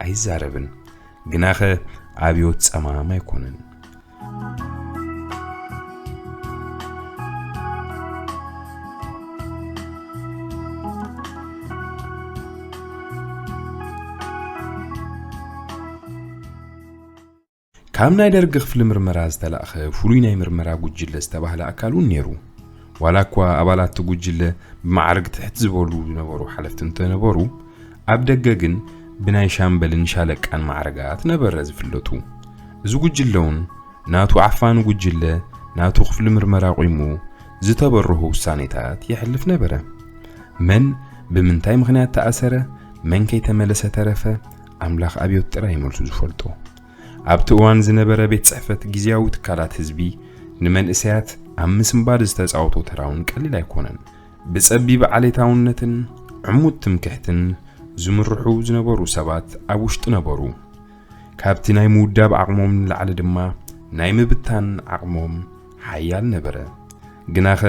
ኣይዛረብን። ግናኸ ኣብዮት ጸማም ኣይኮነን። ካብ ናይ ደርጊ ክፍሊ ምርመራ ዝተላእኸ ፍሉይ ናይ ምርመራ ጉጅለ ዝተባህለ ኣካል እውን ነይሩ። ዋላ እኳ ኣባላት እቲ ጉጅለ ብማዕርግ ትሕት ዝበሉ ዝነበሩ ሓለፍቲ እንተነበሩ፣ ኣብ ደገ ግን ብናይ ሻምበልን ሻለቃን ማዕረጋት ነበረ ዝፍለጡ። እዚ ጉጅለ እውን ናቱ ዓፋኒ ጉጅለ ናቱ ክፍሊ ምርመራ ኣቑሙ ዝተበርሁ ውሳኔታት የሕልፍ ነበረ። መን ብምንታይ ምኽንያት ተኣሰረ፣ መን ከይተመለሰ ተረፈ፣ ኣምላኽ ኣብዮት ጥራይ መልሱ ዝፈልጦ። ኣብቲ እዋን ዝነበረ ቤት ጽሕፈት ግዝያዊ ትካላት ህዝቢ ንመንእሰያት ኣብ ምስንባድ ዝተጻወቶ ተራ እውን ቀሊል ኣይኮነን። ብጸቢብ ዓሌታውነትን ዕሙት ትምክሕትን ዝምርሑ ዝነበሩ ሰባት ኣብ ውሽጢ ነበሩ። ካብቲ ናይ ምውዳብ ዓቕሞም ንላዕሊ ድማ ናይ ምብታን ዓቕሞም ሓያል ነበረ። ግናኸ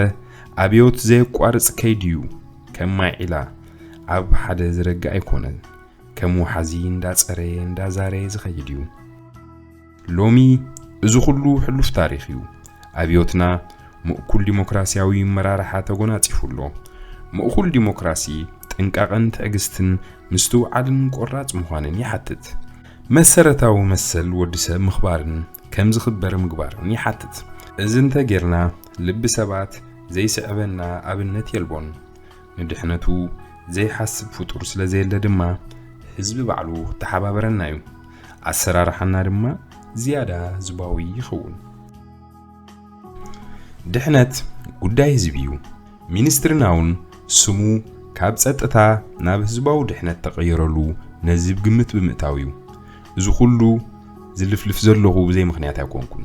ኣብዮት ዘየቋርጽ ከይዲ እዩ፣ ከም ማይ ዒላ ኣብ ሓደ ዝረግእ ኣይኮነን። ከም ወሓዚ እንዳጸረየ እንዳዛረየ ዝኸይድ እዩ። ሎሚ እዚ ኩሉ ሕሉፍ ታሪኽ እዩ። ኣብዮትና ምእኩል ዲሞክራሲያዊ መራርሓ ተጎናጺፉ ኣሎ። ምእኩል ዲሞክራሲ ጥንቃቐን ትዕግስትን ምስትውዓልን ቆራጽ ምዃንን ይሓትት። መሰረታዊ መሰል ወዲ ሰብ ምኽባርን ከም ዝኽበር ምግባርን ይሓትት። እዚ እንተ ጌርና ልቢ ሰባት ዘይስዕበና ኣብነት የልቦን። ንድሕነቱ ዘይሓስብ ፍጡር ስለ ዘየለ ድማ ህዝቢ ባዕሉ ክተሓባበረና እዩ። ኣሰራርሓና ድማ ዝያዳ ህዝባዊ ይኸውን። ድሕነት ጉዳይ ህዝቢ እዩ። ሚኒስትርና እውን ስሙ ካብ ጸጥታ ናብ ህዝባዊ ድሕነት ተቐይረሉ ነዚ ግምት ብምእታው እዩ። እዚ ኩሉ ዝልፍልፍ ዘለኹ ብዘይ ምኽንያት ኣይኮንኩን።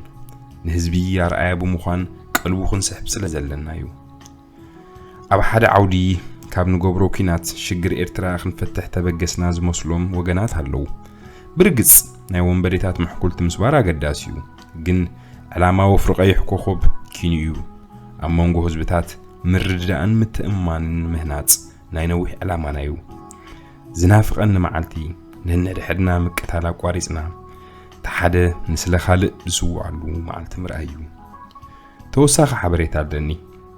ንህዝቢ ኣርኣያ ብምዃን ቀልቡ ክንስሕብ ስለ ዘለና እዩ። ኣብ ሓደ ዓውዲ ካብ ንገብሮ ኲናት ሽግር ኤርትራ ክንፈትሕ ተበገስና ዝመስሎም ወገናት ኣለዉ። ብርግጽ ናይ ወንበዴታት ምሕኩልቲ ምስባር ኣገዳሲ እዩ። ግን ዕላማ ወፍሪ ቀይሕ ኮኾብ ኪኑ እዩ። ኣብ መንጎ ህዝብታት ምርድዳእን ምትእምማንን ምህናጽ ናይ ነዊሕ ዕላማና እዩ። ዝናፍቐኒ መዓልቲ ነነድሕድና ምቅታል ኣቋሪጽና፣ እቲ ሓደ ንስለ ካልእ ዝስውኣሉ መዓልቲ ምርኣይ እዩ። ተወሳኺ ሓበሬታ ኣለኒ፣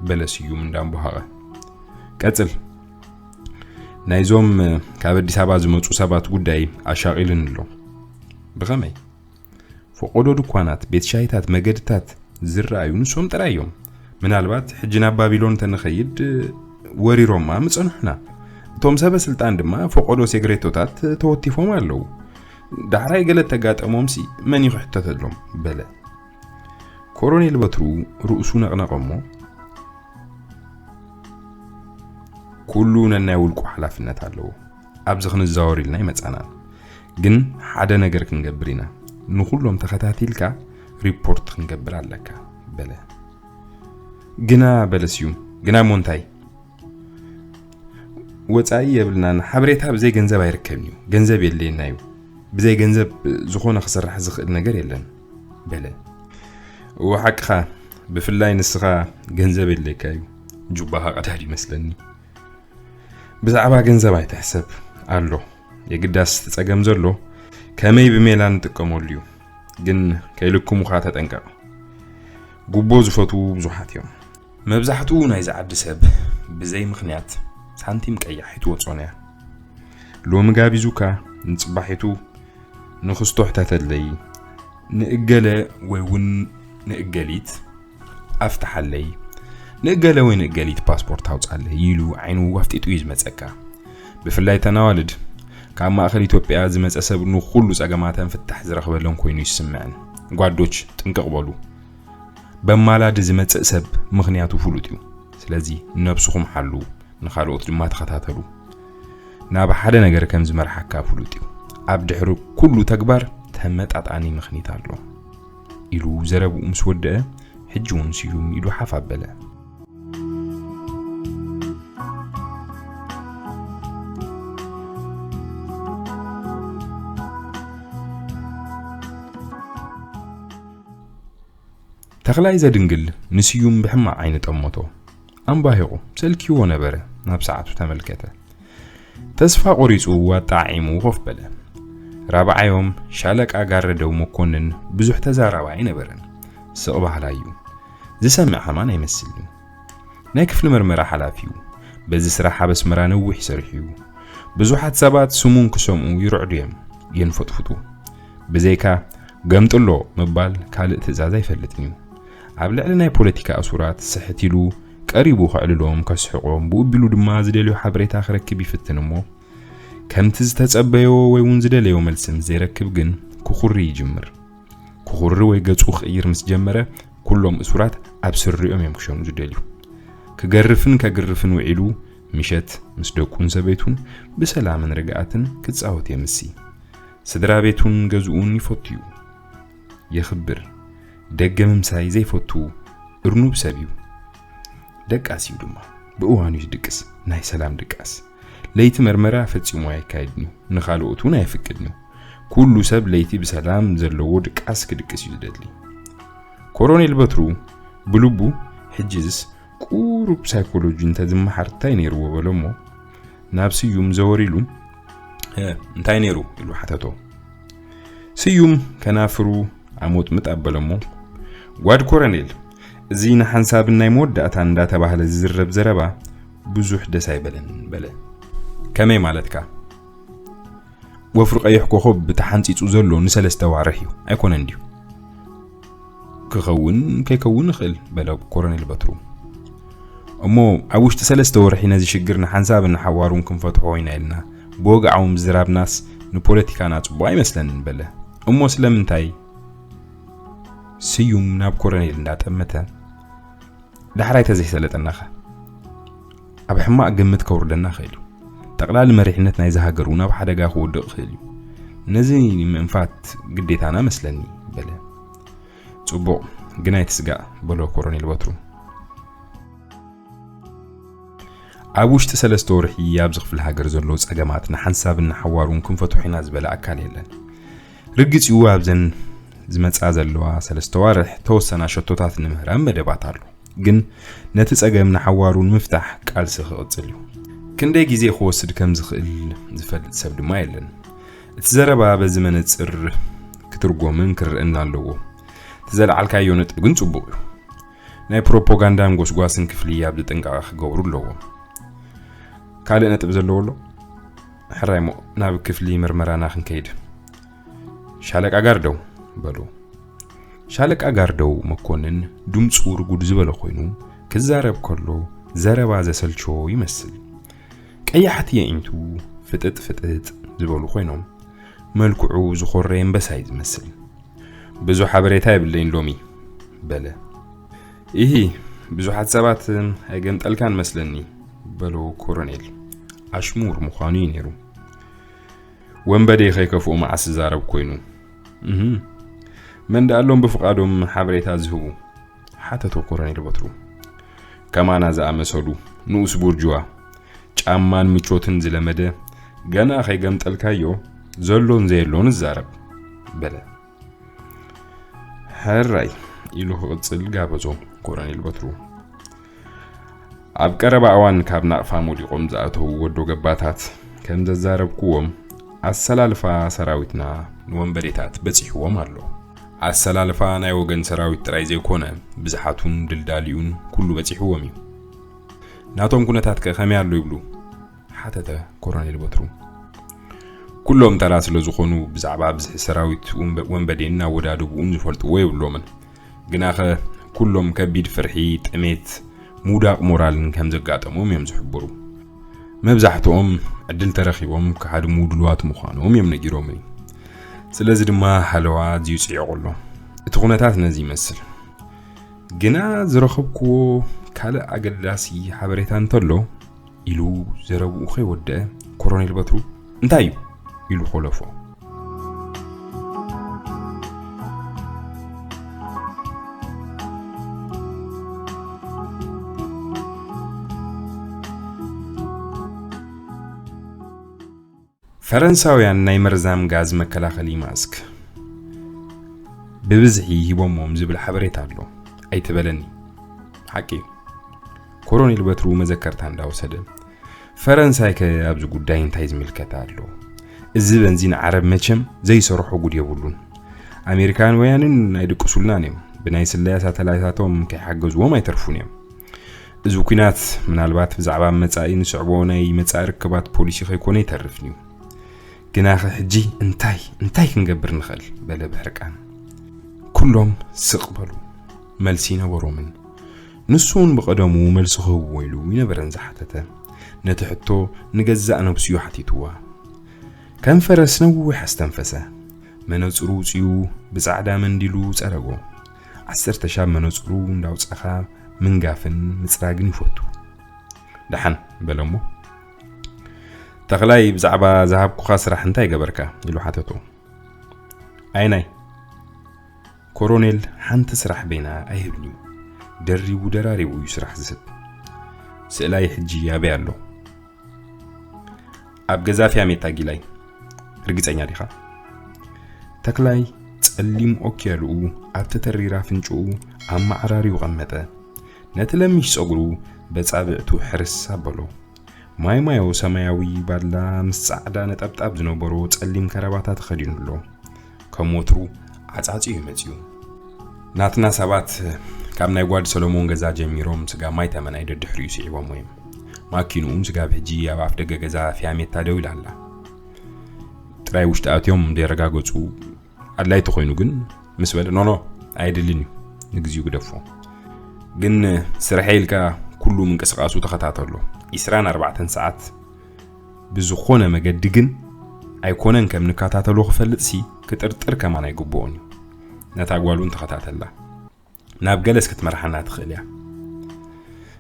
በለ ስዩም እንዳንቡሃቐ። ቀጽል። ናይዞም ካብ ኣዲስ ኣበባ ዝመጹ ሰባት ጉዳይ ኣሻቒሉኒ ኣሎ። ብኸመይ? ፈቖዶ ድኳናት፣ ቤት ሻሂታት፣ መገድታት ዝረኣዩ ንሶም ጥራይ እዮም። ምናልባት ሕጂ ናብ ባቢሎን እንተንኸይድ ወሪሮማ ምጸንሑና። እቶም ሰበ ስልጣን ድማ ፈቖዶ ሴግሬቶታት ተወቲፎም ኣለዉ። ዳሕራይ ገለ ተጋጠሞምሲ መን እዩ ክሕተተሎም? በለ። ኮሮኔል በትሩ ርእሱ ነቕነቐ እሞ፣ ኩሉ ነናይ ውልቁ ሓላፍነት ኣለዎ። ኣብዚ ክንዛወር ኢልና ኣይመጻናን። ግን ሓደ ነገር ክንገብር ኢና። ንኹሎም ተኸታቲልካ ሪፖርት ክንገብር ኣለካ፣ በለ። ግና፣ በለ ስዩም፣ ግና እሞ እንታይ? ወጻኢ የብልናን። ሓበሬታ ብዘይ ገንዘብ ኣይርከብን እዩ። ገንዘብ የድልየና እዩ። ብዘይ ገንዘብ ዝኾነ ክስራሕ ዝኽእል ነገር የለን፣ በለ። እወ፣ ሓቅኻ። ብፍላይ ንስኻ ገንዘብ የድልየካ እዩ። ጁባኻ ቀዳድ ይመስለኒ። ብዛዕባ ገንዘብ ኣይትሕሰብ ኣሎ። የግዳስ እቲ ጸገም ዘሎ ከመይ ብሜላ ንጥቀመሉ እዩ። ግን ከይልክሙኻ ተጠንቀቕ። ጉቦ ዝፈትዉ ብዙሓት እዮም። መብዛሕትኡ ናይዚ ዓዲ ሰብ ብዘይ ምኽንያት ሳንቲም ቀያሕ ኣይትወጾን እያ። ሎሚ ጋቢዙካ ንጽባሒቱ ንኽስቶ ሕተተለይ፣ ንእገለ ወይ እውን ንእገሊት ኣፍትሓለይ፣ ንእገለ ወይ ንእገሊት ፓስፖርት ኣውጻለይ ኢሉ ዓይኑ ኣፍጢጡ እዩ ዝመጸካ። ብፍላይ ተን ኣዋልድ፣ ካብ ማእከል ኢትዮጵያ ዝመጸ ሰብ ንኹሉ ጸገማተን ፍታሕ ዝረኽበለን ኮይኑ ይስምዐን። ጓዶች ጥንቅቕ በሉ። በማላዲ ዝመጽእ ሰብ ምኽንያቱ ፍሉጥ እዩ። ስለዚ ነብስኹም ሓልዉ፣ ንኻልኦት ድማ ተኸታተሉ። ናብ ሓደ ነገር ከም ዝመርሓካ ፍሉጥ እዩ። ኣብ ድሕሪ ኩሉ ተግባር ተመጣጣኒ ምኽኒት ኣሎ። ኢሉ ዘረብኡ ምስ ወደአ፣ ሕጂ እውን ስዩም ኢዱ ሓፍ ኣበለ። ተኽላይ ዘድንግል ንስዩም ብሕማቕ ዓይኒ ጠመቶ። ኣምባሂቑ ሰልኪዎ ነበረ፣ ናብ ሰዓቱ ተመልከተ። ተስፋ ቆሪጹ ኣጣዒሙ ኮፍ በለ። ራብዓዮም ሻለቃ ጋረደው መኮንን ብዙሕ ተዛራባይ ኣይነበረን። ስቕ በሃላይ እዩ። ዝሰምዕ ከማን ኣይመስልን እዩ። ናይ ክፍሊ መርመራ ሓላፊ እዩ። በዚ ስራሕ ኣብ ኣስመራ ነዊሕ ሰሪሑ እዩ። ብዙሓት ሰባት ስሙ እንክሰምዑ ይርዕዱ እዮም፣ የንፈጥፍጡ። ብዘይካ ገምጥሎ ምባል ካልእ ትእዛዝ ኣይፈልጥን እዩ። ኣብ ልዕሊ ናይ ፖለቲካ እሱራት ስሕት ኢሉ ቀሪቡ ከዕልሎም፣ ከስሕቖም፣ ብኡ ኣቢሉ ድማ ዝደልዮ ሓበሬታ ክረክብ ይፍትን እሞ፣ ከምቲ ዝተጸበዮ ወይ እውን ዝደለዮ መልሲ ምስ ዘይረክብ ግን ክኹሪ ይጅምር። ክኹሪ ወይ ገጹ ክቕይር ምስ ጀመረ፣ ኩሎም እሱራት ኣብ ስሪኦም እዮም ክሸኑ ዝደልዩ። ክገርፍን ከግርፍን ውዒሉ፣ ምሸት ምስ ደቁን ሰበይቱን ብሰላምን ርግኣትን ክጻወት የምሲ። ስድራ ቤቱን ገዝኡን ይፈቱ እዩ። የኽብር። ደገ ምምሳይ ዘይፈቱ እርኑብ ሰብ እዩ። ደቃስ እዩ ድማ። ብእዋኑ እዩ ዝድቅስ። ናይ ሰላም ድቃስ። ለይቲ መርመራ ፈጺሙ ኣየካይድን እዩ። ንኻልኦት እውን ኣየፍቅድን እዩ። ኩሉ ሰብ ለይቲ ብሰላም ዘለዎ ድቃስ ክድቅስ እዩ ዝደሊ። ኮሮኔል በትሩ ብልቡ፣ ሕጅስ ቁሩብ ሳይኮሎጂ እንተዝመሓር እንታይ ነይርዎ በሎ እሞ፣ ናብ ስዩም ዘወር ኢሉ፣ "እ፣ እንታይ ነይሩ?" ኢሉ ሓተቶ። ስዩም ከናፍሩ ኣሞጥምጥ ኣበለ እሞ፣ "ጓድ ኮረኔል፣ እዚ ንሓንሳብን ናይ መወዳእታን እንዳተባህለ ዝዝረብ ዘረባ ብዙሕ ደስ ኣይበለንን" በለ። "ከመይ ማለትካ?" "ወፍሪ ቀይሕ ኮኸብ ተሓንጺጹ ዘሎ ንሰለስተ ዋርሕ እዩ፣ ኣይኮነን ድዩ?" "ክኸውን ከይከውን ይኽእል" በለ ኮረኔል በትሩ። "እሞ ኣብ ውሽጢ ሰለስተ ወርሒ ነዚ ሽግር ንሓንሳብን ንሓዋሩን ክንፈትሖ ኢና ኢልና ብወግዓዊ ምዝራብናስ ንፖለቲካና ጽቡቕ ኣይመስለንን" በለ። "እሞ ስለምንታይ?" ስዩም ናብ ኮረኔል እንዳጠመተ፣ "ዳሕራይ ተዘይሰለጠናኸ ኣብ ሕማቕ ግምት ከውርደና ይኽእል እዩ። ጠቕላሊ መሪሕነት ናይዚ ሃገር እውን ኣብ ሓደጋ ክወድቕ ይኽእል እዩ። ነዚ ንምእንፋት ግዴታና መስለኒ" በለ። "ጽቡቕ፣ ግን ኣይትስጋእ" በሎ ኮረኔል በትሩ። "ኣብ ውሽጢ ሰለስተ ወርሒ ኣብዚ ክፍለ ሃገር ዘለዉ ጸገማት ንሓንሳብን ንሓዋሩን ክንፈትሖ ኢና ዝበለ ኣካል የለን። ርግጽ እዩ ኣብዘን ዝመጻ ዘለዋ ሰለስተ ዋርሕ ተወሰና ሸቶታት ንምህራም መደባት ኣሎ። ግን ነቲ ጸገም ንሓዋሩ ንምፍታሕ ቃልሲ ክቕጽል እዩ። ክንደይ ግዜ ክወስድ ከም ዝኽእል ዝፈልጥ ሰብ ድማ የለን። እቲ ዘረባ በዚ መነጽር ክትርጎምን ክርአን ኣለዎ። እቲ ዘልዓልካዮ ነጥቢ ግን ጽቡቕ እዩ። ናይ ፕሮፓጋንዳን ጎስጓስን ክፍሊ ኣብዚ ጥንቃቐ ክገብሩ ኣለዎም። ካልእ ነጥቢ ዘለዎ ኣሎ?" ሕራይ እሞ ናብ ክፍሊ ምርመራና ክንከይድ። ሻለቃ ጋርደው፣ በሉ። ሻለቃ ጋርደው መኮንን ድምፁ ርጉድ ዝበለ ኮይኑ ክዛረብ ከሎ ዘረባ ዘሰልቸዎ ይመስል። ቀያሕቲ የዒንቱ ፍጥጥ ፍጥጥ ዝበሉ ኮይኖም መልክዑ ዝኾረየ ኣንበሳ እዩ ዝመስል። ብዙሕ ሓበሬታ የብለይን ሎሚ፣ በለ። ኢሂ፣ ብዙሓት ሰባት ኣይገምጠልካን መስለኒ፣ በሎ ኮሮኔል። ኣሽሙር ምዃኑ እዩ ነይሩ። ወንበዴ ከይከፍኦ መዓስ ዝዛረብ ኮይኑ? እህ፣ መን ደኣ ኣሎም ብፍቓዶም ሓበሬታ ዝህቡ? ሓተቶ ኮሮኔል በትሩ። ከማና ዝኣመሰሉ ንኡስ ቡርጅዋ፣ ጫማን ምቾትን ዝለመደ፣ ገና ከይገምጠልካዮ ዘሎን ዘየሎን ዝዛረብ፣ በለ። ሕራይ፣ ኢሉ ክቕጽል ጋበዞ ኮሮኔል በትሩ። ኣብ ቀረባ እዋን ካብ ናቕፋ ሞዲቖም ዝኣተዉ ወዶ ገባታት ከም ዘዛረብኩዎም፣ ኣሰላልፋ ሰራዊትና ንወንበዴታት በጺሕዎም ኣሎ። ኣሰላልፋ ናይ ወገን ሰራዊት ጥራይ ዘይኮነ፣ ብዝሓቱን ድልዳሊኡን ኩሉ በጺሕዎም እዩ። ናቶም ኩነታት ከ ከመይ ኣሎ ይብሉ? ሓተተ ኮሮኔል በትሩ። ኩሎም ተራ ስለ ዝኾኑ፣ ብዛዕባ ብዝሒ ሰራዊት ወንበ-፣ ወንበዴን ኣወዳድብኡን ዝፈልጥዎ የብሎምን። ግናኸ ኩሎም ከቢድ ፍርሒ፣ ጥሜት፣ ምውዳቕ ሞራልን ከም ዘጋጠሞም እዮም ዝሕብሩ። መብዛሕትኦም ዕድል ተረኺቦም ክሃድሙ ድሉዋት ምዃኖም እዮም ነጊሮምኒ። ስለዚ ድማ ሓለዋ ኣዝዩ ጽዒቑ ኣሎ። እቲ ኩነታት ነዚ ይመስል። ግና ዝረኸብክዎ ካልእ ኣገዳሲ ሓበሬታ እንተሎ፣ ኢሉ ዘረብኡ ከይወደአ፣ ኮሮኔል በትሩ፣ እንታይ እዩ? ኢሉ ኮለፎ። ፈረንሳውያን ናይ መርዛም ጋዝ መከላኸሊ ማስክ ብብዝሒ ሂቦሞም ዝብል ሓበሬታ ኣሎ። ኣይትበለኒ። ሓቂ እዩ። ኮሮኔል በትሩ መዘከርታ እንዳወሰደ፣ ፈረንሳይ ከ ኣብዚ ጉዳይ እንታይ ዝምልከታ ኣሎ? እዚ በንዚን ዓረብ መቸም ዘይሰርሖ ጉድ የብሉን። ኣሜሪካውያንን ኣይድቅሱልናን እዮም። ብናይ ስለያ ሳተላይታቶም ከይሓገዝዎም ኣይተርፉን እዮም። እዚ ኲናት ምናልባት ብዛዕባ መጻኢ ንስዕቦ ናይ መጻኢ ርክባት ፖሊሲ ከይኮነ ይተርፍን እዩ። ግናኸ ሕጂ እንታይ፣ እንታይ ክንገብር ንኽእል? በለ ብሕርቃን። ኩሎም ስቕ በሉ። መልሲ ነበሮምን። ንሱ እውን ብቐደሙ መልሲ ክህብዎ ኢሉ ይነበረን ዝሓተተ። ነቲ ሕቶ ንገዛእ ነብሱ እዩ ሓቲትዋ። ከም ፈረስ ነዊሕ ኣስተንፈሰ። መነጽሩ ውጽኡ ብጻዕዳ መንዲሉ ጸረጎ። ዓሰርተ ሻብ መነጽሩ እንዳውጻኻ ምንጋፍን ምጽራግን ይፈቱ። ደሓን፣ በለ እሞ። ተኽላይ፣ ብዛዕባ ዝሃብኩኻ ስራሕ እንታይ ገበርካ? ኢሉ ሓተቶ። ኣይናይ፣ ኮሮኔል ሓንቲ ስራሕ በይና ኣይህብን እዩ። ደሪቡ ደራሪቡ እዩ ስራሕ ዝስብ። ስእላይ ሕጂ ኣበይ ኣሎ? ኣብ ገዛ ፊያሜታ ጊላይ። ርግጸኛ ዲኻ? ተኽላይ ጸሊም ኦኪያልኡ ኣብ ተተሪራ ኣፍንጭኡ ኣመዓራርዩ ቀመጠ። ነቲ ለሚሽ ጸጉሩ በጻብዕቱ ሕርስ ኣበሎ። ማይማዮ ሰማያዊ ባድላ ምስ ጻዕዳ ነጠብጣብ ዝነበሮ ጸሊም ከረባታ ተኸዲኑ ኣሎ። ከም ወትሩ ዓጻጺ እዩ መጺኡ። ናትና ሰባት ካብ ናይ ጓድ ሰሎሞን ገዛ ጀሚሮም ስጋ ማይ ተመን ኣይደድሕሪኡ ስዒቦሞ እዮም። ማኪንኡ ስጋብ ሕጂ ኣብ ኣፍ ደገ ገዛ ፊያሜታ ደው ኢላ ኣላ። ጥራይ ውሽጢ ኣትዮም ደረጋገጹ ኣድላይ ተኾይኑ ግን ምስ በለ፣ "ኖ፣ ኖ፣ ኣየድልን እዩ፣ ንግዚኡ ግደፎ። ግን ስርሐ ኢልካ ኩሉ ምንቅስቓሱ ተኸታተሎ። ዒስራን ኣርባዕተን ሰዓት ብዝኾነ መገዲ ግን ኣይኮነን ከም ንከታተሎ ክፈልጥሲ ክጥርጥር ከማን ኣይግብኦን እዩ። ነታ ጓሉን ተኸታተላ። ናብ ገለስ ክትመርሓና ትኽእል እያ።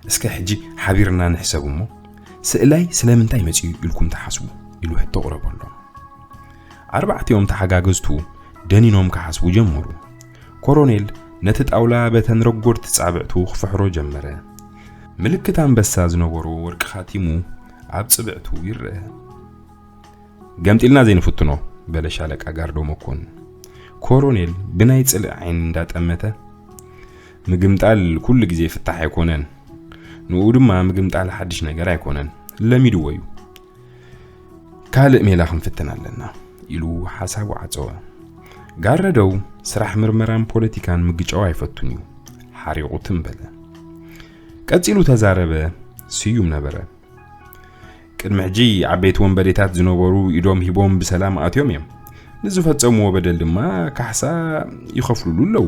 እስከ ሕጂ ሓቢርና ንሕሰብ እሞ፣ ስእላይ ስለምንታይ መጺኡ ኢልኩም ትሓስቡ?" ኢሉ ሕቶ ኣቕረበሎም። ኣርባዕቲኦም ተሓጋገዝቱ ደኒኖም ክሓስቡ ጀመሩ። ኮሮኔል ነቲ ጣውላ በተን ረጎድቲ ጻብዕቱ ክፍሕሮ ጀመረ። ምልክት ኣንበሳ ዝነበሮ ወርቂ ኻቲሙ ኣብ ጽብዕቱ ይረአ። "ገምጢልና ዘይንፍትኖ?" በለ ሻለቃ ጋርዶ መኮንን። ኮሮኔል ብናይ ጽልኢ ዓይኒ እንዳጠመተ፣ "ምግምጣል ኩሉ ግዜ ፍታሕ ኣይኮነን። ንኡ ድማ ምግምጣል ሓድሽ ነገር ኣይኮነን። ለሚድዎ እዩ። ካልእ ሜላ ክንፍትን ኣለና" ኢሉ ሓሳቡ ዓጸወ። ጋረደው ስራሕ ምርመራን ፖለቲካን ምግጫው ኣይፈቱን እዩ። ሓሪቑ ትም በለ። ቀጺሉ ተዛረበ ስዩም ነበረ። ቅድሚ ሕጂ ዓበይቲ ወንበዴታት ዝነበሩ ኢዶም ሂቦም ብሰላም ኣትዮም እዮም። ንዝፈጸምዎ በደል ድማ ካሕሳ ይኸፍሉሉ ኣለዉ።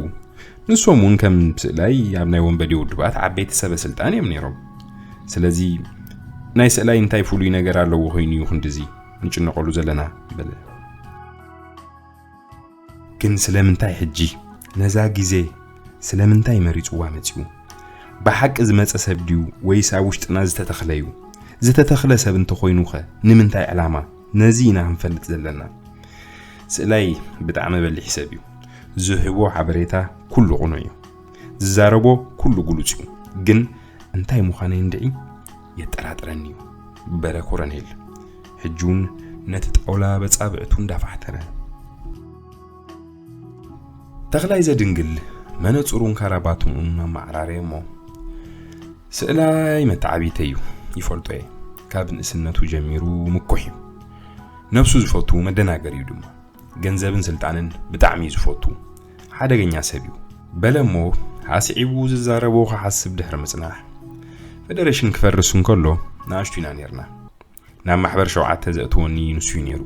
ንሶም እውን ከም ስእላይ ኣብ ናይ ወንበዴ ውድባት ዓበይቲ ሰበ ስልጣን እዮም ነይሮም። ስለዚ ናይ ስእላይ እንታይ ፍሉይ ነገር ኣለዎ ኮይኑ እዩ ክንድዚ ንጭነቐሉ ዘለና? በለ። ግን ስለምንታይ ሕጂ ነዛ ግዜ ስለምንታይ መሪጽዋ መጺኡ? ብሓቂ ዝመጸ ሰብ ድዩ ወይስ ኣብ ውሽጥና ዝተተኽለ እዩ? ዝተተኽለ ሰብ እንተኾይኑኸ ንምንታይ ዕላማ? ነዚ ኢና ክንፈልጥ ዘለና። ስእላይ ብጣዕሚ በሊሕ ሰብ እዩ። ዝህቦ ሓበሬታ ኩሉ ቅኑዕ እዩ። ዝዛረቦ ኩሉ ግሉጽ እዩ። ግን እንታይ ምዃነይ እንድዒ የጠራጥረኒ እዩ፣ በለ ኮረኔል። ሕጂ እውን ነቲ ጣውላ በጻብዕቱ እንዳፋሕተረ። ተኽላይ ዘድንግል መነጽሩን ካራባትኡን ኣመዓራረየ እሞ፣ ስእላይ መተዓቢተይ እዩ፣ ይፈልጦ እየ። ካብ ንእስነቱ ጀሚሩ ምኩሕ እዩ። ነብሱ ዝፈቱ መደናገር እዩ ድማ። ገንዘብን ስልጣንን ብጣዕሚ እዩ ዝፈቱ። ሓደገኛ ሰብ እዩ። በለ እሞ፣ ኣስዒቡ ዝዛረቦ ክሓስብ ድሕሪ ምጽናሕ፣ ፈደረሽን ክፈርስ እንከሎ ንኣሽቱ ኢና ነይርና። ናብ ማሕበር ሸውዓተ ዘእትወኒ ንሱ እዩ ነይሩ።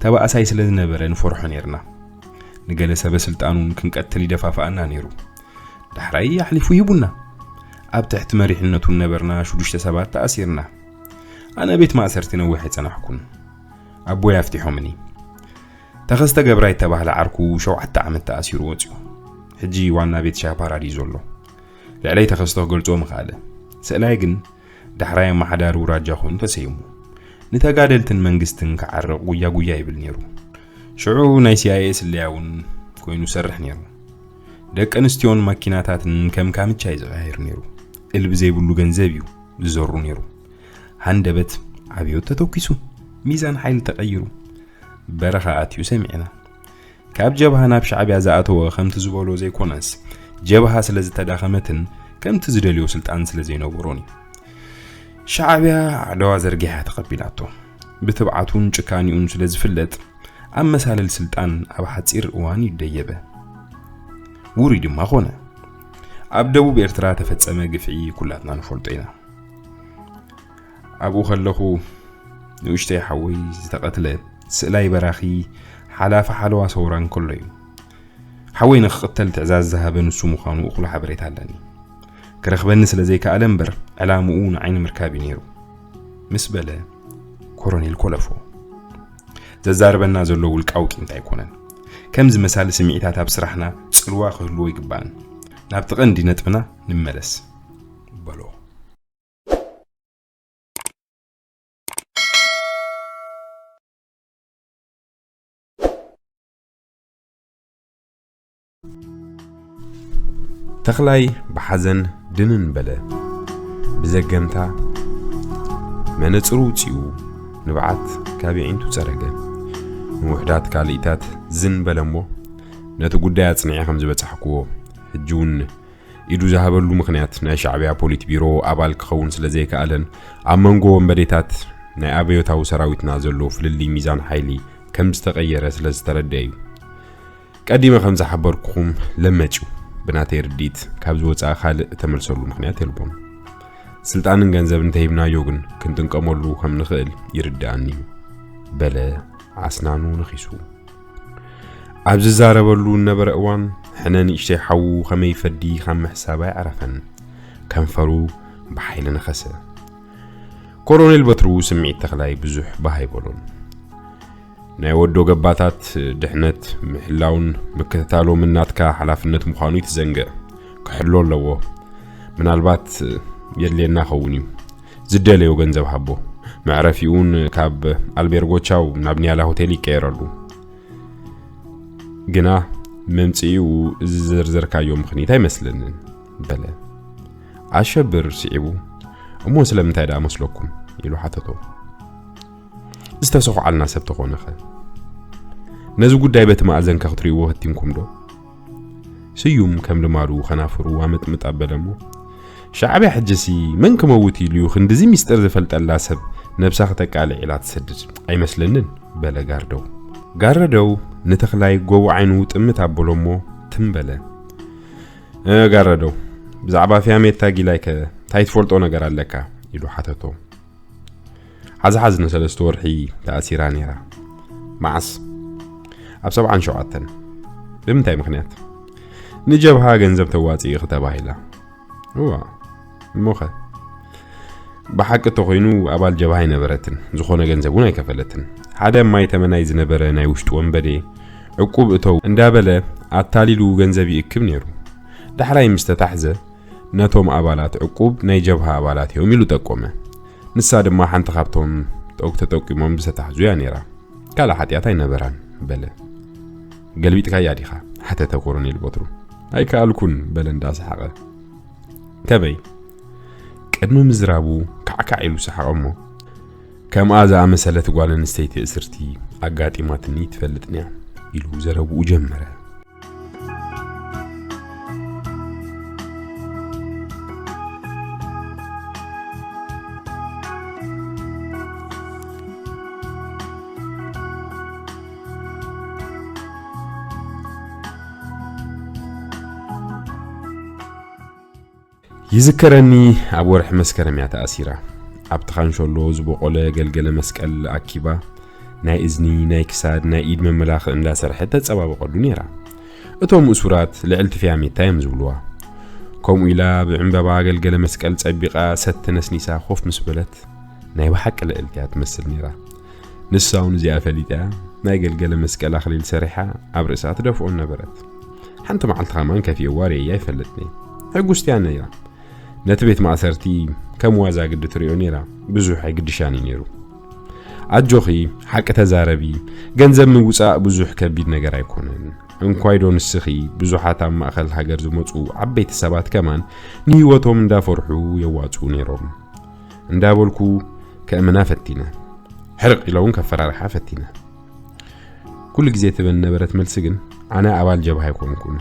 ተባእሳይ ስለ ዝነበረ ንፈርሖ ነይርና። ንገለ ሰበ ስልጣኑን ክንቀትል ይደፋፍኣና ነይሩ። ዳሕራይ ኣሕሊፉ ሂቡና። ኣብ ትሕቲ መሪሕነቱ ነበርና ሽዱሽተ ሰባት ተኣሲርና። ኣነ ቤት ማእሰርቲ ነዊሕ ኣይጸናሕኩን። ኣቦይ ኣፍቲሖምኒ። ተኸስተ ገብራይ እተባህለ ዓርኩ ሸውዓተ ዓመት ተኣሲሩ ወጺኡ። ሕጂ ዋና ቤት ሻሂ ፓራዲዞ ኣሎ። ልዕለይ ተኸስተ ክገልጾ ምኽኣለ። ስእላይ ግን ዳሕራይ ኣመሓዳሪ ውራጃ ኮይኑ ተሰይሙ። ንተጋደልትን መንግስትን ክዓርቕ ጉያ ጉያ ይብል ነይሩ። ሽዑ ናይ ሲኣይኤ ስለያ እውን ኮይኑ ይሰርሕ ነይሩ። ደቂ ኣንስትዮን ማኪናታትን ከም ካምቻ እዩ ዝቐያይር ነይሩ። እልቢ ዘይብሉ ገንዘብ እዩ ዝዘሩ ነይሩ። ሃንደበት ኣብዮት ተተኪሱ፣ ሚዛን ሓይሊ ተቐይሩ፣ በረኻ ኣትዩ ሰሚዕና። ካብ ጀብሃ ናብ ሻዕብያ ዝኣተወ ከምቲ ዝበሎ ዘይኮነስ፣ ጀብሃ ስለ ዝተዳኸመትን ከምቲ ዝደልዮ ስልጣን ስለ ዘይነበሮን እዩ። ሻዕብያ ኣዕደዋ ዘርጊሓ ተቐቢላቶ። ብትብዓቱን ጭካኒኡን ስለ ዝፍለጥ፣ ኣብ መሳልል ስልጣን ኣብ ሓጺር እዋን እዩ ደየበ። ውሩይ ድማ ኾነ። ኣብ ደቡብ ኤርትራ ተፈጸመ ግፍዒ ኩላትና ንፈልጦ ኢና። ኣብኡ ከለኹ ንኡሽተይ ሓወይ ዝተቐትለ ስእላይ በራኺ ሓላፊ ሓለዋ ሰውራ እንከሎ እዩ። ሓወይ ንክቕተል ትዕዛዝ ዝሃበ ንሱ ምዃኑ እኹል ሓበሬታ ኣለኒ። ክረኽበኒ ስለ ዘይከኣለ እምበር ዕላምኡ ንዓይ ንምርካብ እዩ ነይሩ፣ ምስ በለ ኮሮኔል ኮለፎ። ዘዛርበና ዘሎ ውልቃዊ ቂምታ ኣይኮነን። ከምዚ መሳሊ ስምዒታት ኣብ ስራሕና ጽልዋ ክህልዎ ይግባእን። ናብቲ ቀንዲ ነጥብና ንመለስ፣ በሎ። ተኽላይ ብሓዘን ድንን በለ። ብዘገምታ መነጽሩ ውጺኡ ንብዓት ካብ የዒንቱ ጸረገ። ንውሑዳት ካልኢታት ዝን በለ እሞ፣ ነቲ ጉዳይ ኣጽኒዐ ከም ዝበጻሕክዎ፣ ሕጂ እውን ኢዱ ዝሃበሉ ምኽንያት ናይ ሻዕብያ ፖሊት ቢሮ ኣባል ክኸውን ስለ ዘይከኣለን ኣብ መንጎ ወንበዴታት ናይ ኣብዮታዊ ሰራዊትና ዘሎ ፍልልይ ሚዛን ሓይሊ ከም ዝተቐየረ ስለ ዝተረድአ እዩ። ቀዲመ ከም ዝሓበርኩኹም ለመጭ እዩ። ብናተይ ርድኢት ካብ ዝወፅኣ ካልእ እተመልሰሉ ምኽንያት የልቦን። ስልጣንን ገንዘብ እንተሂብናዮ ግን ክንጥንቀመሉ ከም ንኽእል ይርድኣኒ እዩ፣ በለ ኣስናኑ ነኺሱ። ኣብ ዝዛረበሉ እነበረ እዋን ሕነ ንእሽተይ ሓዉ ኸመይ ፈዲ ካብ ምሕሳብ ኣይዓረፈን። ከንፈሩ ብሓይሊ ነኸሰ። ኮሎኔል በትሩ ስምዒት ተኽላይ ብዙሕ ባህ ኣይበሎን። ናይ ወዶ ገባታት ድሕነት ምሕላውን ምክትታሎምን ናትካ ሓላፍነት ምዃኑ ይትዘንግዕ። ክሕሎ ኣለዎ። ምናልባት የድልየና ኸውን እዩ። ዝደለዮ ገንዘብ ሃቦ። መዕረፊኡን ካብ ኣልቤርጎ ቻው ናብ ኒያላ ሆቴል ይቀየረሉ። ግና መምጽኢኡ እዚ ዝዘርዘርካዮ ምኽኒት ኣይመስለንን፣ በለ። ኣሸብር ስዒቡ፣ እሞ ስለምንታይ ደኣ መስለኩም? ኢሉ ሓተቶ። ዝተሰኹዓልና ሰብ ተኾነኸ? ነዚ ጉዳይ በቲ መኣዘንከ ክትርእይዎ ፈቲንኩም ዶ? ስዩም ከም ልማዱ ከናፍሩ ኣመጥምጥ ኣበለ እሞ፣ ሻዕብያ ሕጅሲ መን ክመውት ኢሉ እዩ ክንድዚ ሚስጥር ዝፈልጠላ ሰብ ነብሳ ክተቃልዕ ኢላ ትሰድድ? ኣይመስለንን፣ በለ ጋርደው። ጋረደው ንተኽላይ ጎቦ ዓይኑ ጥምት ኣበሎ እሞ ትም በለ። "እ፣ ጋረደው፣ ብዛዕባ ፊያሜታ ጊላይከ እንታይ ትፈልጦ ነገር ኣለካ?" ኢሉ ሓተቶ። ሓዝሓዝ ንሰለስተ ወርሒ ተኣሲራ ነይራ። መዓስ? ኣብ ሰብዓን ሸውዓተን። ብምንታይ ምኽንያት? ንጀብሃ ገንዘብ ተዋፅእ ኢኺ ተባሂላ። እዋ፣ እሞኸ? ብሓቂ እንተኾይኑ ኣባል ጀብሃ ኣይነበረትን፣ ዝኾነ ገንዘብ እውን ኣይከፈለትን። ሓደ እማይ ተመናይ ዝነበረ ናይ ውሽጢ ወንበዴ ዕቁብ እተው እንዳበለ ኣታሊሉ ገንዘብ ይእክብ ነይሩ። ዳሕራይ ምስ ተታሕዘ ነቶም ኣባላት ዕቁብ ናይ ጀብሃ ኣባላት እዮም ኢሉ ጠቆመ። ንሳ ድማ ሓንቲ ካብቶም ተጠቂሞም ዝተታሕዙ እያ ነይራ። ካልእ ሓጢኣት ኣይነበራን በለ። ገልቢጥካያ ዲኻ? ሓተተ ኮሎኔል በትሩ። ኣይከኣልኩን በለ እንዳሰሓቐ። ከመይ? ቅድሚ ምዝራቡ ካዕካዕ ኢሉ ሰሓቐ እሞ፣ ከምኣ ዝኣመሰለት ጓል ኣንስተይቲ እስርቲ ኣጋጢማትኒ ትፈልጥንያ ኢሉ ዘረብኡ ጀመረ። ይዝከረኒ፣ ኣብ ወርሒ መስከረም እያ ተኣሲራ። ኣብቲ ካንሸሎ ዝበቖለ ገልገለ መስቀል ኣኪባ፣ ናይ እዝኒ፣ ናይ ክሳድ፣ ናይ ኢድ መመላኽዒ እንዳሰርሐት ተጸባብቐሉ ነይራ። እቶም እሱራት ልዕልቲ ፍያሜታ እዮም ዝብልዋ። ከምኡ ኢላ ብዕምበባ ገልገለ መስቀል ጸቢቓ ሰቲ ነስኒሳ ኮፍ ምስ በለት፣ ናይ ብሓቂ ልዕልቲ እያ ትመስል ነይራ። ንሳ እውን እዚኣ ፈሊጣ እያ ናይ ገልገለ መስቀል ኣኽሊል ሰሪሓ ኣብ ርእሳ ትደፍኦ ነበረት። ሓንቲ መዓልቲ ኸማን ከፊእዋ ርእያ ኣይፈልጥን እየ። ሕጉስቲ እያ ነይራ። ነቲ ቤት ማእሰርቲ ከም ዋዛ ግዲ ትሪኦ ነይራ። ብዙሕ ኣይግድሻን እዩ ነይሩ። ኣጆኺ፣ ሓቂ ተዛረቢ፣ ገንዘብ ምውጻእ ብዙሕ ከቢድ ነገር ኣይኮነን። እንኳይ ዶ ንስኺ፣ ብዙሓት ኣብ ማእኸል ሃገር ዝመጹ ዓበይቲ ሰባት ከማን ንህይወቶም እንዳፈርሑ የዋጽኡ ነይሮም። እንዳበልኩ ከእምና ፈቲነ። ሕርቕ ኢለ እውን ከፈራርሓ ፈቲነ። ኩሉ ግዜ ትበን ነበረት መልሲ ግን፣ ኣነ ኣባል ጀብሃ ኣይኮንኩን።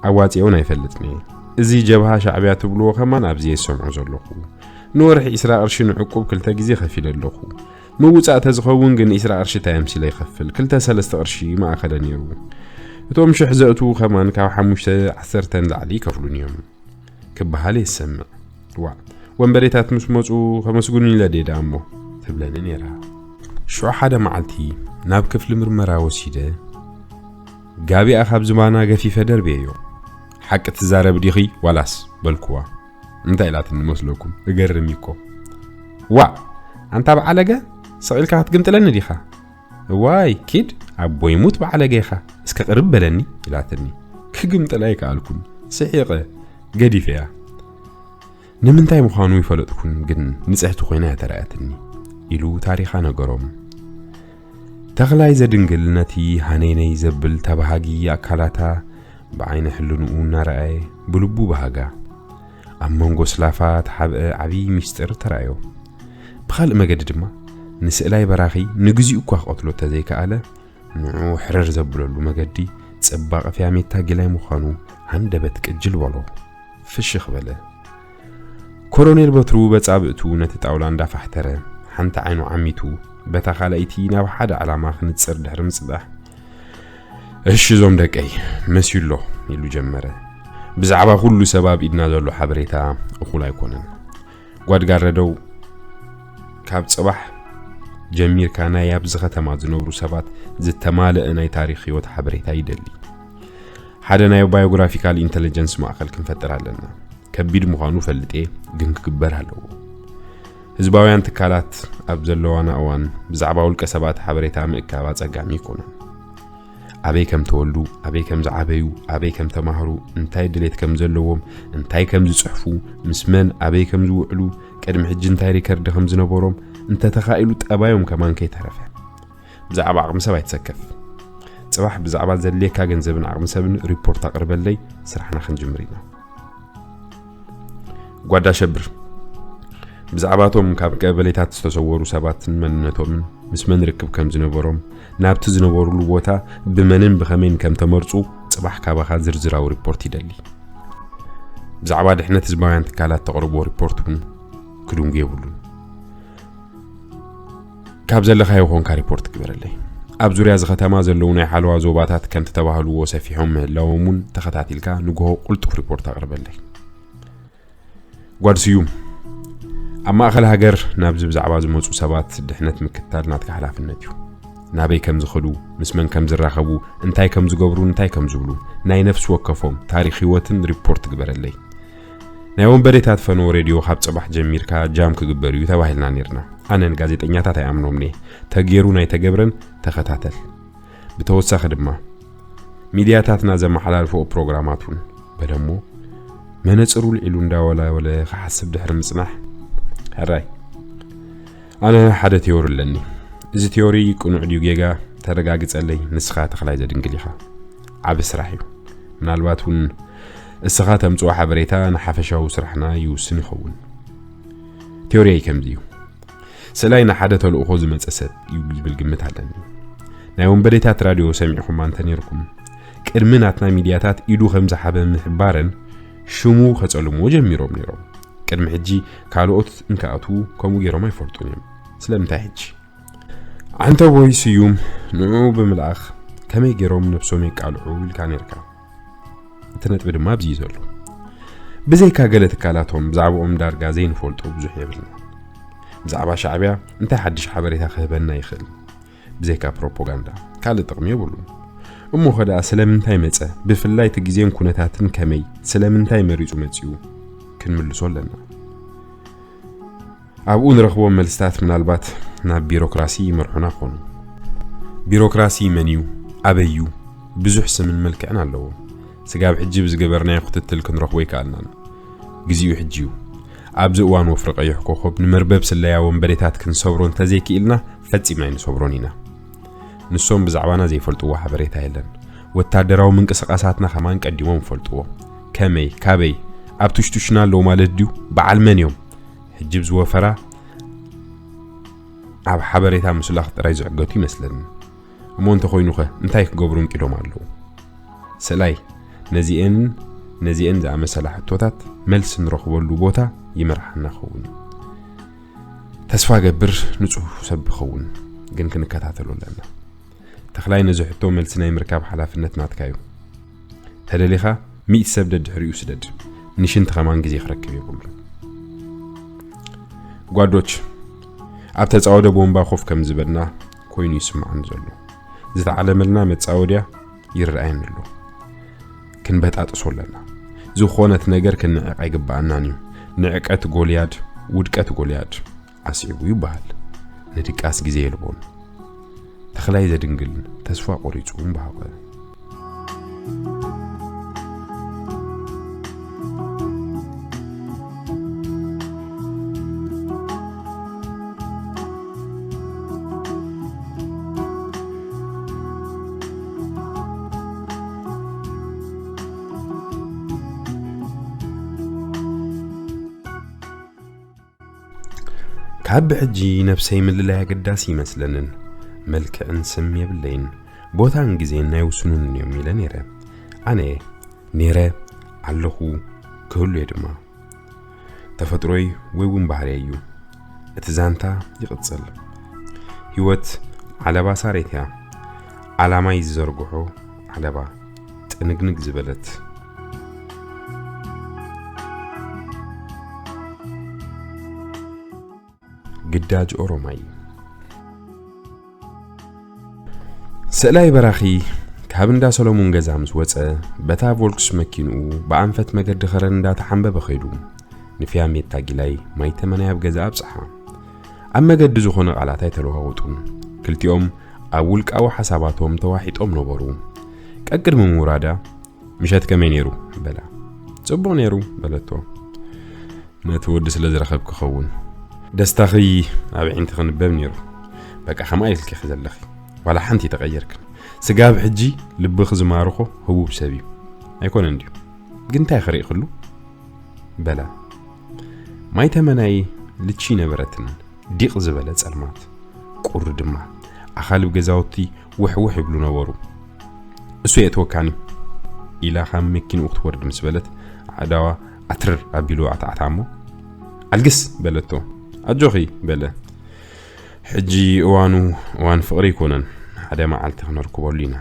ኣዋጺኦን ኣይፈልጥን እየ። እዚ ጀብሃ ሻዕብያ ትብልዎ ከማን ኣብዚ እየ ዝሰምዖ ዘለኹ። ንወርሒ ዒስራ ቅርሺ ንዕቁብ ክልተ ግዜ ከፊለ ኣለኹ። ምውጻእ ተዝኸውን ግን ዒስራ ቅርሺ እንታይ ኣምሲለ ይኸፍል? ክልተ ሰለስተ ቅርሺ ማእኸለ ነይሩ። እቶም ሽሕ ዘእትዉ ከማን ካብ ሓሙሽተ ዓሰርተ ንላዕሊ ይከፍሉን እዮም ክበሃል እየ ዝሰምዕ። ዋእ፣ ወንበዴታት ምስ መጹ ከመስግኑኒ ኢለ ድየ ደኣ እሞ ትብለኒ ነይራ። ሽዑ ሓደ መዓልቲ ናብ ክፍሊ ምርመራ ወሲደ ጋቢኣ ካብ ዝባና ገፊፈ ደርብየዮ። ሓቂ ትዛረቢ ዲኺ ዋላስ በልኩዋ። እንታይ ኢላትኒ መስለኩም? እገርም እዩ እኮ። ዋእ፣ ኣንታ በዓለገ፣ ስቕ ኢልካ ክትግምጥለኒ ዲኻ? እዋይ ኪድ፣ ኣቦይ ሙት በዓለገ ኢኻ፣ እስከ ቅርብ በለኒ ኢላትኒ። ክግምጥላ ኣይከኣልኩን። ስሒቐ ገዲፈያ። ንምንታይ ምዃኑ ይፈለጥኩን፣ ግን ንጽሕቲ ኮይና እያ ተራእያትኒ ኢሉ ታሪኻ ነገሮም። ተኽላይ ዘድንግል ነቲ ሃነይነይ ዘብል ተባሃጊ ኣካላታ ብዓይኒ ሕልንኡ እናረኣየ ብልቡ ባህጋ። ኣብ መንጎ ስላፋ ተሓብአ ዓብዪ ሚስጥር ተራእዮ። ብኻልእ መገዲ ድማ ንስእላይ በራኺ ንግዚኡ እኳ ክቐትሎ ተዘይከኣለ፣ ንዕኡ ሕርር ዘብለሉ መገዲ ጽባቐ ፍያሜታ ጊላይ ምዃኑ ሃንደበት ቅጅል በሎ። ፍሽኽ በለ። ኮሎኔል በትሩ በጻብእቱ ነቲ ጣውላ እንዳፋሕተረ፣ ሓንቲ ዓይኑ ዓሚቱ፣ በታ ካልኣይቲ ናብ ሓደ ዕላማ ክንጽር ድሕሪ ምጽባሕ፣ "እሺ፣ እዞም ደቀይ፣ መሲሉ ኣሎ" ኢሉ ጀመረ። "ብዛዕባ ኩሉ ሰብ ኣብ ኢድና ዘሎ ሓበሬታ እኹል ኣይኮነን። ጓድ ጋረደው፣ ካብ ጽባሕ ጀሚርካ ናይ ኣብዚ ከተማ ዝነብሩ ሰባት ዝተማልአ ናይ ታሪኽ ህይወት ሓበሬታ ይደሊ። ሓደ ናይ ባዮግራፊካል ኢንተለጀንስ ማእከል ክንፈጥር ኣለና። ከቢድ ምዃኑ ፈልጤ፣ ግን ክግበር ኣለዎ። ህዝባውያን ትካላት ኣብ ዘለዋና እዋን ብዛዕባ ውልቀ ሰባት ሓበሬታ ምእካብ ኣጸጋሚ ኣይኮነን። ኣበይ ከም ተወልዱ፣ ኣበይ ከም ዝዓበዩ፣ ኣበይ ከም ተማህሩ፣ እንታይ ድሌት ከም ዘለዎም፣ እንታይ ከም ዝጽሕፉ፣ ምስ መን ኣበይ ከም ዝውዕሉ፣ ቅድሚ ሕጂ እንታይ ሪከርድ ከም ዝነበሮም፣ እንተተኻኢሉ ጠባዮም ከማን ከይተረፈ። ብዛዕባ ዓቕሚ ሰብ ኣይትሰከፍ። ጽባሕ ብዛዕባ ዘድልየካ ገንዘብን ዓቕሚ ሰብን ሪፖርት ኣቕርበለይ፣ ስራሕና ክንጅምር ኢና። ጓዳ ሸብር፣ ብዛዕባቶም ካብ ቀበሌታት ዝተሰወሩ ሰባትን መንነቶምን ምስ መን ርክብ ከም ዝነበሮም፣ ናብቲ ዝነበሩሉ ቦታ ብመንን ብኸመይን ከም ተመርጹ ጽባሕ ካባኻ ዝርዝራዊ ሪፖርት ይደሊ። ብዛዕባ ድሕነት ህዝባውያን ትካላት ተቕርቦ ሪፖርት እውን ክድንጉ የብሉን። ካብ ዘለኻዮ ኾንካ ሪፖርት ግበረለይ። ኣብ ዙርያ እዚ ከተማ ዘለዉ ናይ ሓለዋ ዞባታት ከምቲ ተባህልዎ ሰፊሖም ምህላዎም እውን ተኸታቲልካ ንግሆ ቁልጡፍ ሪፖርት ኣቕርበለይ። ጓድ ስዩም፣ ኣብ ማእኸል ሃገር ናብዚ ብዛዕባ ዝመጹ ሰባት ድሕነት ምክታል ናትካ ሓላፍነት እዩ። ናበይ ከም ዝኸዱ፣ ምስ መን ከም ዝራኸቡ፣ እንታይ ከም ዝገብሩ፣ እንታይ ከም ዝብሉ፣ ናይ ነፍሲ ወከፎም ታሪኽ ህይወትን ሪፖርት ግበረለይ። ናይ ወንበዴታት ፈነወ ሬድዮ ካብ ጽባሕ ጀሚርካ ጃም ክግበር እዩ ተባሂልና ነርና። ኣነን ጋዜጠኛታት ኣይኣምኖምኔ። ተገይሩ ናይ ተገብረን ተኸታተል። ብተወሳኺ ድማ ሚድያታትና ዘመሓላልፎ ፕሮግራማት እውን በለሞ መነጽሩ ልዒሉ እንዳወላወለ ክሓስብ ድሕሪ ምጽናሕ፣ ሕራይ ኣነ ሓደ ቲዮሪ ኣለኒ። እዚ ቲዮሪ ቅኑዕ ድዩ ጌጋ ተረጋግጸለይ። ንስኻ ተኽላይ ዘድንግል ኢኻ። ዓቢ ስራሕ እዩ። ምናልባት እውን እስኻ ተምጽኦ ሓበሬታ ንሓፈሻዊ ስራሕና ይውስን ይኸውን። ቲዮሪየይ ከምዚ እዩ። ስእላይ ንሓደ ተልእኾ ዝመጸ ሰብ እዩ ዝብል ግምት ኣለኒ። ናይ ወንበዴታት ራድዮ ሰሚዕኹማ እንተ ነርኩም፣ ቅድሚ ናትና ሚድያታት ኢዱ ከም ዝሓበ ምሕባረን ሽሙ ከጸልምዎ ጀሚሮም ነይሮም። ቅድሚ ሕጂ ካልኦት እንክኣትዉ ከምኡ ገይሮም ኣይፈልጡን እዮም። ስለምንታይ ሕጂ? ዓንተቦይ ስዩም ንዕኡ ብምልኣኽ ከመይ ገይሮም ነብሶም የቃልዑ ኢልካ ነርካ። እቲ ነጥቢ ድማ ኣብዚ እዩ ዘሎ። ብዘይካ ገለ ትካላቶም ብዛዕባኦም ዳርጋ ዘይንፈልጦ ብዙሕ የብልና። ብዛዕባ ሻዕብያ እንታይ ሓድሽ ሓበሬታ ክህበና ይኽእል? ብዘይካ ፕሮፓጋንዳ ካልእ ጥቕሚ የብሉን። እሞ ኸ ደኣ ስለምንታይ መጸ? ብፍላይ እቲ ግዜን ኩነታትን ከመይ፣ ስለምንታይ መሪጹ መጺኡ? ክንምልሶ ኣለና። ኣብኡ ንረኽቦም መልስታት ምናልባት ናብ ቢሮክራሲ ይመርሑና ክኾኑ። ቢሮክራሲ መን እዩ? ኣበይ እዩ? ብዙሕ ስምን መልክዕን ኣለዎ። ስጋብ ሕጂ ብዝገበርናዮ ክትትል ክንረኽቦ ኣይከኣልናን። ግዜኡ ሕጂ እዩ። ኣብዚ እዋን ወፍሪ ቀይሕ ኮኾብ ንመርበብ ስለያ ወንበዴታት ክንሰብሮ እንተዘይክኢልና ፈጺምና ኣይንሰብሮን ኢና። ንሶም ብዛዕባና ዘይፈልጥዎ ሓበሬታ የለን። ወታደራዊ ምንቅስቓሳትና ከማን ቀዲሞም ይፈልጥዎ። ከመይ፣ ካበይ፣ ኣብ ትሽቱሽና ኣለዉ ማለት ድዩ? በዓል መን እዮም? ሕጂ ብዝወፈራ ኣብ ሓበሬታ ምስላኽ ጥራይ ዝዕገቱ ይመስለኒ። እሞ እንተኾይኑኸ እንታይ ክገብሩ እንቂዶም ኣለዉ? ስእላይ ነዚኤንን ነዚኤን ዝኣመሰላ ሕቶታት መልሲ ንረኽበሉ ቦታ ይመርሓና ኸውን። ተስፋ ገብር ንጹህ ሰብ ይኸውን፣ ግን ክንከታተሎ ኣለና። ተኽላይ ነዚ ሕቶ መልሲ ናይ ምርካብ ሓላፍነት ናትካ እዩ። ተደሊኻ ሚእቲ ሰብ ደድሕሪኡ ስደድ። ንሽንቲ ከማን ግዜ ክረክብ የብሉን። ጓዶች፣ ኣብ ተጻወደ ቦምባ ኮፍ ከም ዝበልና ኮይኑ ይስምዓኒ ዘሎ። ዝተዓለመልና መጻወድያ ይረኣየኒ ኣሎ። ክንበጣጥሶ ኣለና። ዝኾነት ነገር ክንዕቕ ኣይግብኣናን እዩ። ንዕቀት ጎልያድ፣ ውድቀት ጎልያድ ኣስዒቡ ይበሃል። ንድቃስ ግዜ የልቦን። ተኽላይ ዘድንግል ተስፋ ቆሪጹ እምበሃቐ። ካብ ብሕጂ ነብሰይ ምልላይ ኣገዳሲ ይመስለንን፣ መልክዕን ስም የብለይን፣ ቦታን ግዜን ናይ ውስኑንን እዮም ኢለ ነይረ። ኣነ ነይረ፣ ኣለኹ፣ ክህሉ እየ ድማ። ተፈጥሮይ ወይ እውን ባህርየይ እዩ። እቲ ዛንታ ይቕጽል። ህይወት ዓለባ ሳሬት እያ። ዓላማይ ዝዘርግሖ ዓለባ ጥንግንግ ዝበለት። ግዳጅ ኦሮማይ። ስእላይ በራኺ ካብ እንዳ ሰሎሞን ገዛ ምስ ወጸ፣ በታ ቮልክስ መኪንኡ ብኣንፈት መገዲ ኸረን እንዳተሓንበበ ኸይዱ። ንፊያሜታ ጊላይ ማይ ተመናይ ኣብ ገዛ ኣብጽሓ። ኣብ መገዲ ዝኾነ ቃላት ኣይተለዋወጡን። ክልቲኦም ኣብ ውልቃዊ ሓሳባቶም ተዋሒጦም ነበሩ። ቀቅድሚ ምውራዳ፣ "ምሸት ከመይ ነይሩ?" በላ። "ጽቡቕ ነይሩ" በለቶ። "ነቲ ወዲ ስለ ዝረኸብ ክኸውን። ደስታኺ ኣብ ኣዒንቲ ክንበብ ነይሩ። በቃ ከምኣ ኢልኪ ዘለኺ። ዋላ ሓንቲ ተቐየርክን። ስጋብ ሕጂ ልብኺ ዝማርኾ ህቡብ ሰብ እዩ። ኣይኮነን ድዩ? ግን እንታይ ክርኢ ክሉ?" በላ። ማይ ተመናይ ልቺ ነበረትን ዲቕ ዝበለ ጸልማት። ቁሪ ድማ ኣኻልብ ገዛውቲ ውሕ ውሕ ይብሉ ነበሩ። "እሱ የእትወካኒ" ኢላ ካብ መኪንኡ ክትወርድ ምስ በለት፣ ኣእዳዋ ኣትርር ኣቢሉ ኣትዓታ እሞ፣ "ኣልግስ" በለቶ። "ኣጆኺ" በለ። "ሕጂ እዋኑ እዋን ፍቕሪ ኣይኮነን፣ ሓደ መዓልቲ ክነርክበሉ ኢና።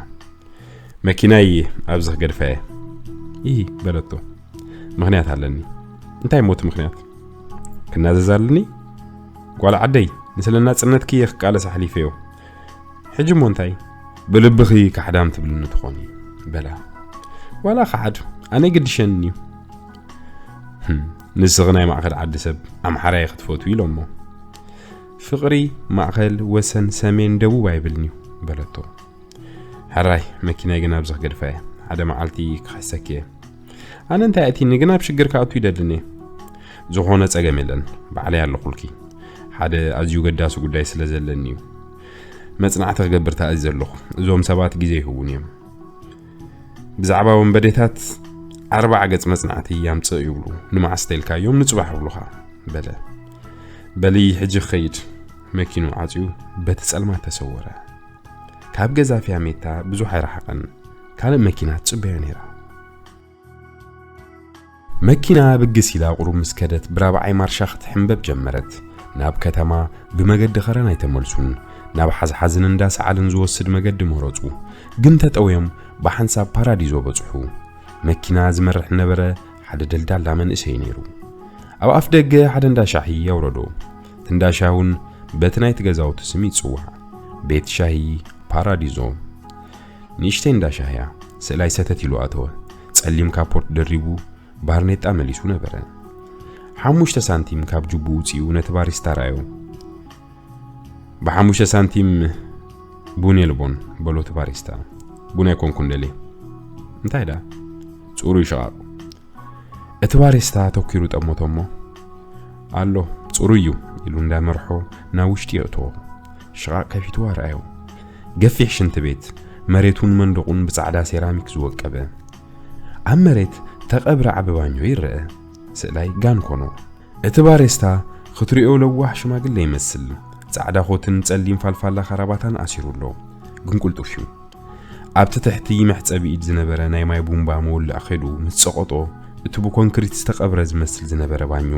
መኪናይ ኣብዚ ክገድፋ እየ" ኢ በለቶ። "ምኽንያት ኣለኒ።" "እንታይ እሞ እቲ ምኽንያት?" "ክናዘዝ ኣለኒ?" ጓል ዓደይ፣ ንስለ ናጽነትኪ እየ ክቃለስ ኣሕሊፈዮ። ሕጂ እሞ እንታይ? ብልብኺ ካሕዳም ትብልኒ ትኾኒ፣ በላ። ዋላ ካሕድ፣ ኣነ ግድሸኒ እዩ። "ህም፣ ንስኺ ናይ ማእከል ዓዲ ሰብ፣ ኣምሓራይ ክትፈትዊ ኢሎሞ። ፍቕሪ ማእከል፣ ወሰን፣ ሰሜን፣ ደቡብ ኣይብልን'ዩ" በለቶ። "ሕራይ፣ መኪናይ ግን ኣብዚ ክገድፋ እየ። ሓደ መዓልቲ ክኽሕሰኪ እየ። ኣነ እንታይ ኣእቲኒ ግን ኣብ ሽግር ክኣቱ ይደልን እየ። ዝኾነ ጸገም የለን፣ ባዕለይ ኣለኹልኪ። ሓደ ኣዝዩ ገዳሲ ጉዳይ ስለ ዘለኒ እዩ። መጽናዕቲ ክገብር ተኣዚዘ ኣለኹ። እዞም ሰባት ግዜ ይህቡን እዮም። ብዛዕባ ወንበዴታት ኣርባዓ ገጽ መጽናዕቲ ኣምጽእ ይብሉ። ንመዓስ ተልካዮም ንጽባሕ ይብሉኻ" በለ። "በሊ፣ ሕጂ ክኸይድ" መኪኑ ዓጽዩ በቲ ጸልማት ተሰወረ። ካብ ገዛ ፊያሜታ ብዙሕ ኣይረሓቐን። ካልእ መኪና ትጽበዮ ነይራ። መኪና ብግስ ኢላ ቁሩብ ምስ ከደት ብራብዓይ ማርሻ ክትሕምበብ ጀመረት። ናብ ከተማ ብመገዲ ኸረን ኣይተመልሱን። ናብ ሓዝሓዝን እንዳ ሰዓልን ዝወስድ መገዲ መረጹ። ግን ተጠውዮም ብሓንሳብ ፓራዲዞ በጽሑ። መኪና ዝመርሕ ነበረ ሓደ ደልዳላ መንእሰይ ነይሩ። ኣብ ኣፍ ደገ ሓደ እንዳ ሻሂ ኣውረዶ። እቲ እንዳ ሻሂ እውን በቲ ናይቲ ገዛውቲ ስም ይጽዋዕ። ቤት ሻሂ ፓራዲዞ። ንእሽተይ እንዳ ሻሂ እያ። ስእላይ ሰተት ኢሉ ኣተወ። ጸሊም ካፖርት ደሪቡ ባርኔጣ መሊሱ ነበረ። ሓሙሽተ ሳንቲም ካብ ጅቡ ውጺኡ ነቲ ባሪስታ ረኣዮ። "ብሓሙሽተ ሳንቲም ቡን የልቦን" በሎ እቲ ባሪስታ። "ቡን ኣይኮንኩን ደልየ። እንታይ ደኣ?" "ጽሩይ ሸቓቕ" እቲ ባሪስታ ተኪሩ ጠመቶ እሞ፣ "ኣሎ፣ ጽሩይ እዩ" ኢሉ እንዳመርሖ ናብ ውሽጢ የእትዎ። ሽቓቕ ከፊትዋ ረኣዮ። ገፊሕ ሽንቲ ቤት፣ መሬቱን መንደቑን ብጻዕዳ ሴራሚክ ዝወቀበ። ኣብ መሬት ተቐብረ ዓቢ ባኞ ይረአ። ስእላይ ጋን ኮኖ። እቲ ባሬስታ ክትሪኦ ለዋህ ሽማግለ ይመስል። ጻዕዳ ኮትን ጸሊም ፋልፋላ ካራባታን ኣሲሩ ኣሎ። ግን ቅልጡፍ እዩ። ኣብቲ ትሕቲ መሕጸቢ ኢድ ዝነበረ ናይ ማይ ቡምባ መወልዕ ከይዱ ምስ ጸቐጦ፣ እቲ ብኮንክሪት ዝተቐብረ ዝመስል ዝነበረ ባኞ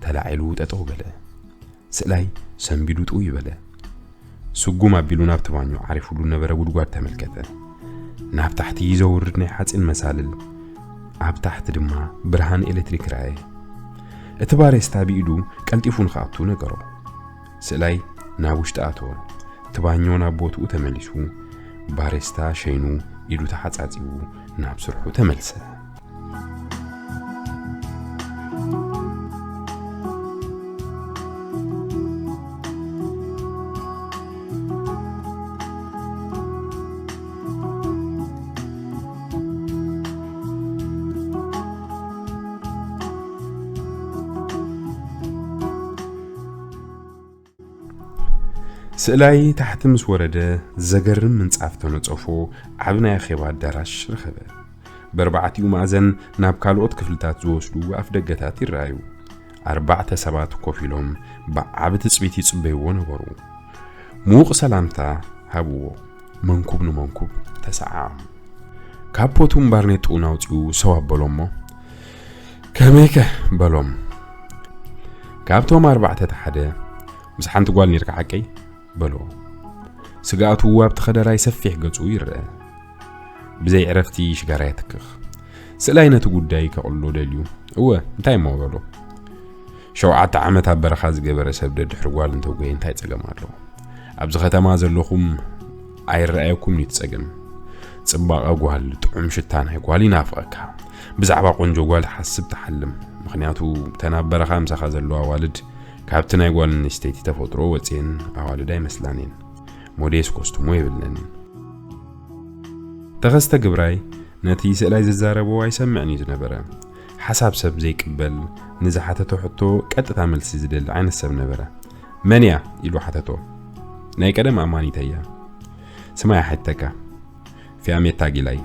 ተላዒሉ ጠጠው በለ። ስእላይ ሰንቢዱ ጥው ይበለ። ስጉም ኣቢሉ ናብቲ ባኞ ዓሪፉሉ ነበረ ጉድጓድ ተመልከተ። ናብ ታሕቲ ዘውርድ ናይ ሓጺን መሳልል፣ ኣብ ታሕቲ ድማ ብርሃን ኤሌክትሪክ ረኣየ። እቲ ባሬስታ ብኢዱ ቀልጢፉ ንኽኣቱ ነገሮ። ስእላይ ናብ ውሽጢ ኣተወ። እቲ ባኞ ናብ ቦትኡ ተመሊሱ፣ ባሬስታ ሸይኑ ኢዱ ተሓጻጺቡ ናብ ስርሑ ተመልሰ። ስእላይ ታሕቲ ምስ ወረደ፣ ዘገርም ምንጻፍ ተነጸፎ ዓቢ ናይ ኣኼባ ኣዳራሽ ረኸበ። ብኣርባዕቲኡ ማእዘን ናብ ካልኦት ክፍልታት ዝወስዱ ኣፍደገታት ይረኣዩ። ኣርባዕተ ሰባት ኮፍ ኢሎም ብዓቢ ትጽቢት ይጽበይዎ ነበሩ። ምዉቕ ሰላምታ ሃብዎ። መንኩብ ንመንኩብ ተሰዓዓሙ። ካፖቱን ባርኔጥኡን ኣውጺኡ ሰው ኣበሎ እሞ፣ "ከመይከ?" በሎም። ካብቶም ኣርባዕተ እቲ ሓደ፣ "ምስ ሓንቲ ጓል ኔርካ ሓቀይ?" በሎ። ስግኣቱ ኣብቲ ከደራይ ሰፊሕ ገጹ ይረአ። ብዘይ ዕረፍቲ ሽጋራ የትክኽ። ስእላይ ነቲ ጉዳይ ከቕሎ ደልዩ፣ "እወ፣ እንታይ እሞ?" በሎ። "ሸውዓተ ዓመት ኣብ በረኻ ዝገበረ ሰብ ደድሕሪ ጓል እንተጎየ እንታይ ጸገም ኣለዎ? ኣብዚ ከተማ ዘለኹም ኣይረኣየኩምን እዩ እቲ ጸገም። ጽባቐ ጓል፣ ጥዑም ሽታ ናይ ጓል ይናፍቐካ። ብዛዕባ ቆንጆ ጓል ትሓስብ ትሓልም። ምኽንያቱ እተን ኣብ በረኻ ምሳኻ ዘለዋ ኣዋልድ ካብቲ ናይ ጓል ኣንስተይቲ ተፈጥሮ ወጽየን ኣዋልድ ኣይመስላን እየን። ሞዴስ ኮስቱሞ የብለንን." ተኸስተ ግብራይ ነቲ ስእላይ ዝዛረቦ ኣይሰምዕን እዩ ዝነበረ። ሓሳብ ሰብ ዘይቅበል፣ ንዝሓተቶ ሕቶ ቀጥታ መልሲ ዝደሊ ዓይነት ሰብ ነበረ። "መን እያ?" ኢሉ ሓተቶ። "ናይ ቀደም ኣማኒተይ እያ። ስማ ይሓተካ፣ ፊያሜታ ጊላይ."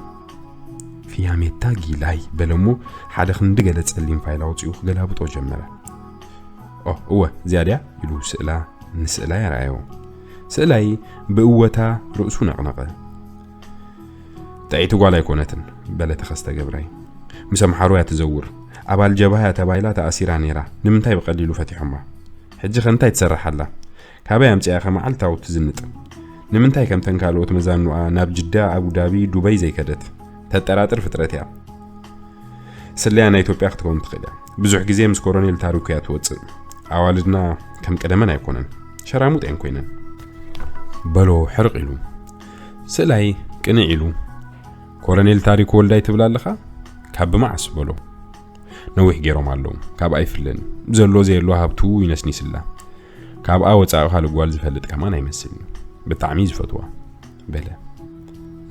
"ፊያሜታ ጊላይ?" በለ እሞ ሓደ ክንዲ ገለ ጸሊም ፋይል ኣውጺኡ ክገላብጦ ጀመረ። "ኦ፣ እወ፣ እዚኣ ድያ?" ኢሉ ስእላ ንስእላይ ኣርኣዮ። ስእላይ ብእወታ ርእሱ ነቕነቐ። "ጥዕይቲ ጓል ኣይኮነትን," በለ ተኸስተ ገብራይ። "ምስ ኣምሓሩ እያ ትዘውር። ኣባል ጀብሃ እያ ተባሂላ ተኣሲራ ነይራ። ንምንታይ ብቐሊሉ ፈቲሖማ? ሕጂ ኸ እንታይ ትሰርሕ ኣላ? ካበይ ኣምጺኣኻ መዓልታዊ ትዝንጥ? ንምንታይ ከምተን ካልኦት መዛኑኣ ናብ ጅዳ፣ ኣቡዳቢ፣ ዱበይ ዘይከደት? ተጠራጥር ፍጥረት እያ። ስለያ ናይ ኢትዮጵያ ክትከውን ትኽእል እያ። ብዙሕ ግዜ ምስ ኮሎኔል ታሪኩ እያ ትወጽእ። ኣዋልድና ከም ቀደመን ኣይኮነን። ሸራሙጥ እየን ኮይነን። በሎ ሕርቕ ኢሉ። ስእላይ ቅንዕ ኢሉ። ኮረኔል ታሪኩ ወልዳይ ትብል ኣለኻ? ካብ መዓስ? በሎ። ነዊሕ ገይሮም ኣለዉ። ካብኣ ይፍለን። ዘሎ ዘየሎ ሃብቱ ይነስኒስላ። ካብኣ ወጻኢ ካልእ ጓል ዝፈልጥ ከማን ኣይመስልን። ብጣዕሚ እዩ ዝፈትዋ። በለ።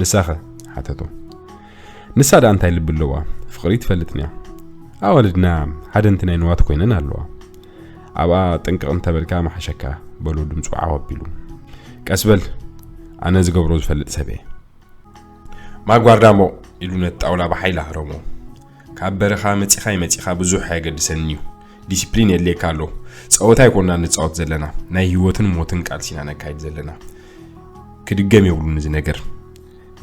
ንሳኸ? ሓተቶ። ንሳ ደኣ እንታይ ልቢ ኣለዋ? ፍቕሪ ትፈልጥን እያ። ኣዋልድና ሓደንቲ ናይ ንዋት ኮይነን ኣለዋ። ኣብኣ ጥንቅቕ እንተበልካ መሓሸካ፣ በሎ ድምፁ ዓው ኣቢሉ። ቀስ በል፣ ኣነ ዝገብሮ ዝፈልጥ ሰብ እየ። ማጓርዳሞ ኢሉ ነቲ ጣውላ ብሓይሊ ኣህረሞ። ካብ በረኻ መጺኻ ይመጺኻ ብዙሕ ኣየገድሰንን እዩ። ዲሲፕሊን የድልየካ ኣሎ። ጸወታ ኣይኮንና ንጻወት ዘለና፣ ናይ ህይወትን ሞትን ቃልሲ ኢና ነካይድ ዘለና። ክድገም የብሉን እዚ ነገር።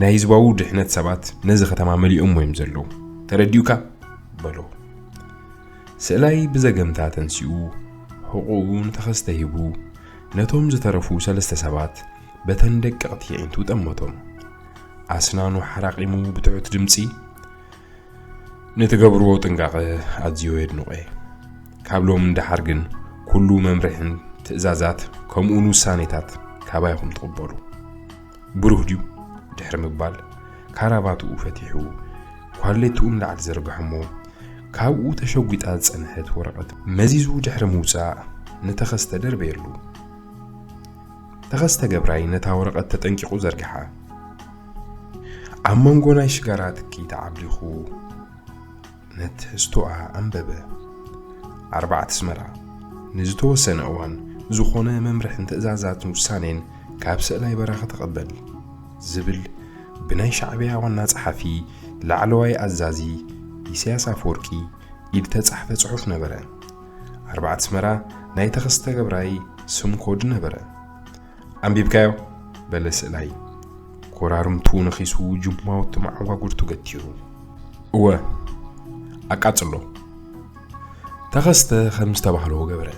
ናይ ህዝባዊ ድሕነት ሰባት ነዚ ከተማ መሊኦሞ እዮም ዘለዉ። ተረዲኡካ? በሎ። ስእላይ ብዘገምታ ተንሲኡ፣ ሕቑኡ ንተኸስተ ሂቡ፣ ነቶም ዝተረፉ ሰለስተ ሰባት በተን ደቀቕቲ ኣዒንቱ ጠመቶም። ኣስናኑ ሓራቒሙ ብትሑት ድምጺ፣ ንትገብርዎ ጥንቃቐ ኣዝዮ የድንቖ እየ። ካብ ሎሚ ንደሓር ግን ኩሉ መምርሕን ትእዛዛት ከምኡውን ውሳኔታት ካባይ ኢኹም ትቕበሉ። ብሩህ ድዩ? ድሕሪ ምባል ካራባትኡ ፈቲሑ ኳሌትኡ ንላዕሊ ዘርግሐሞ፣ ካብኡ ተሸጒጣ ዝጸንሐት ወረቐት መዚዙ ድሕሪ ምውጻእ ንተኸስተ ደርበየሉ። ተኸስተ ገብራይ ነታ ወረቐት ተጠንቂቑ ዘርግሓ። ኣብ መንጎ ናይ ሽጋራ ትኪ ተዓብሊኹ ነቲ ህዝቶኣ ኣንበበ። ኣርባዕተ ኣስመራ፣ ንዝተወሰነ እዋን ዝኾነ መምርሕን ትእዛዛትን ውሳኔን ካብ ስእላይ በራኺ ተቐበል ዝብል ብናይ ሻዕብያ ዋና ጸሓፊ ላዕለዋይ ኣዛዚ ኢሳያስ ኣፈወርቂ ኢድ ተጻሕፈ ጽሑፍ ነበረ። ኣርባዕተ ኣስመራ ናይ ተኸስተ ገብራይ ስም ኮድ ነበረ። ኣንቢብካዮ? በለ ስእላይ። ኮራርምቱ ነኺሱ ጅማውቲ መዓጓጉርቱ ገቲሩ። እወ፣ ኣቃጽሎ። ተኸስተ ከም ዝተባህሎ ገበረ።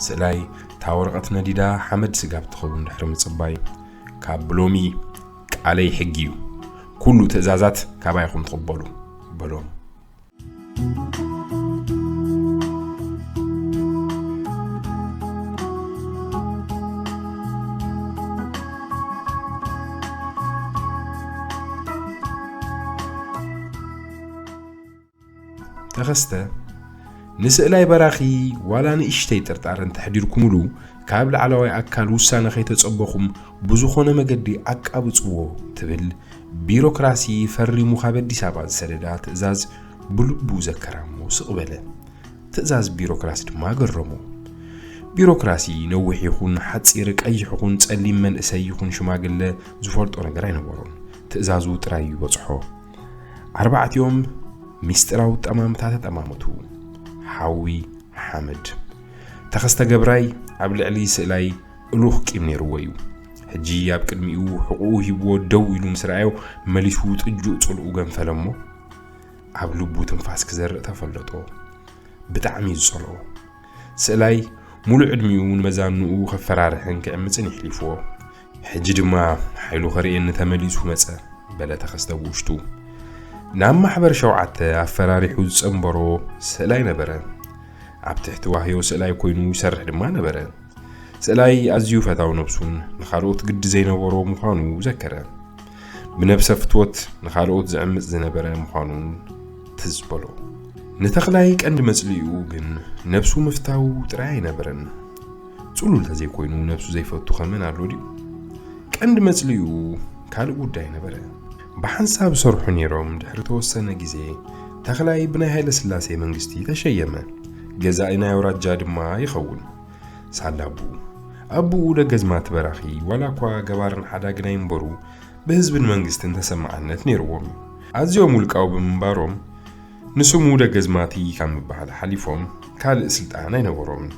ስእላይ እታ ወረቐት ነዲዳ ሓመድ ስጋብ ትኸውን ድሕሪ ምጽባይ፣ ካብ ብሎሚ ቃለይ ሕጊ እዩ። ኩሉ ትእዛዛት ካባይ ኢኹም ትቕበሉ፣ በሎም። ተኸስተ፣ ንስእላይ በራኺ ዋላ ንእሽተይ ጥርጣረ እንተሕዲርኩምሉ፣ ካብ ላዕለዋይ ኣካል ውሳነ ከይተጸበኹም ብዝኾነ መገዲ ኣቃብጽዎ ትብል ቢሮክራሲ ፈሪሙ ካብ ኣዲስ ኣበባ ዝሰደዳ ትእዛዝ ብልቡ ዘከራ እሞ ስቕ በለ። ትእዛዝ ቢሮክራሲ ድማ ገረሞ። ቢሮክራሲ ነዊሕ ይኹን ሓጺር፣ ቀይሕ ይኹን ጸሊም፣ መንእሰይ ይኹን ሽማግለ ዝፈልጦ ነገር ኣይነበሮን። ትእዛዙ ጥራይ እዩ በጽሖ። ኣርባዕቲኦም ሚስጢራዊ ጠማምታ ተጠማመቱ። ሓዊ፣ ሓመድ። ተኸስተ ገብራይ ኣብ ልዕሊ ስእላይ እሉኽ ቂም ነይርዎ እዩ። ሕጂ ኣብ ቅድሚኡ ሕቑኡ ሂብዎ ደው ኢሉ ምስ ረኣዮ፣ መሊሱ ጥጁእ ጽልኡ ገንፈለ እሞ፣ ኣብ ልቡ ትንፋስ ክዘርእ ተፈለጦ። ብጣዕሚ እዩ ዝጸልኦ። ስእላይ ሙሉእ ዕድሚኡ ንመዛንኡ ከፈራርሕን ክዕምጽን የሕሊፍዎ። ሕጂ ድማ ሓይሉ ከርእየኒ ተመሊሱ መጸ፣ በለ ተኸስተ ብውሽጡ። ናብ ማሕበር ሸውዓተ ኣፈራሪሑ ዝጸንበሮ ስእላይ ነበረ። ኣብ ትሕቲ ዋህዮ ስእላይ ኮይኑ ይሰርሕ ድማ ነበረ። ስእላይ ኣዝዩ ፈታው ነብሱን ንኻልኦት ግዲ ዘይነበሮ ምዃኑ ዘከረ። ብነብሰ ፍትወት ንኻልኦት ዝዕምጽ ዝነበረ ምዃኑን ትዝ በሎ። ንተኽላይ ቀንዲ መጽልኢኡ ግን ነብሱ ምፍታው ጥራይ ኣይነበረን። ጽሉል ተዘይኮይኑ ነብሱ ዘይፈቱ ከመን ኣሎ ድዩ? ቀንዲ መጽልኢኡ ካልእ ጉዳይ ነበረ። ብሓንሳብ ሰርሑ ነይሮም ድሕሪ ተወሰነ ግዜ ተኽላይ ብናይ ሃይለ ስላሴ መንግስቲ ተሸየመ። ገዛኢ ናይ ኣውራጃ ድማ ይኸውን። ሳላ ኣቡኡ። ኣቡኡ ደገዝማት በራኺ ዋላ እኳ ገባርን ሓዳግን ኣይንበሩ፣ ብህዝብን መንግስትን ተሰማዕነት ነይርዎም እዩ። ኣዝዮም ውልቃዊ ብምንባሮም ንስሙ ደገዝማቲ ካብ ምበሃል ሓሊፎም ካልእ ስልጣን ኣይነበሮምን።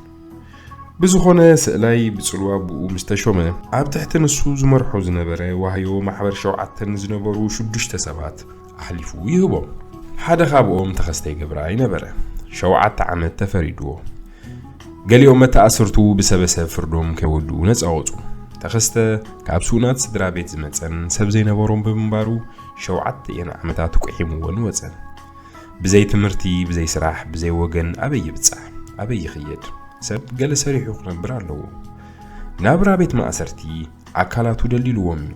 ብዝኾነ ስእላይ ብጽልዋ ኣቡኡ ምስ ተሾመ ኣብ ትሕቲ ንሱ ዝመርሖ ዝነበረ ዋህዮ ማሕበር ሸውዓተን ዝነበሩ ሽዱሽተ ሰባት ኣሕሊፉ ይህቦም። ሓደ ካብኦም ተኸስተ ገብረኣይ ነበረ። ሸውዓተ ዓመት ተፈሪድዎ። ገሊኦም መተኣስርቱ ብሰበሰብ ፍርዶም ከይወድኡ ነጻ ወጹ። ተኸስተ ካብ ስኡናት ስድራ ቤት ዝመጸን ሰብ ዘይነበሮም ብምንባሩ ሸውዓተ እየን ዓመታት ቁሒምዎን ወጸ። ብዘይ ትምህርቲ፣ ብዘይ ስራሕ፣ ብዘይ ወገን ኣበይ ይብጻሕ? ኣበይ ይኽየድ? ሰብ ገለ ሰሪሑ ክነብር ኣለዎ። ናብራ ቤት ማእሰርቲ ኣካላቱ ደልዲልዎም እዩ።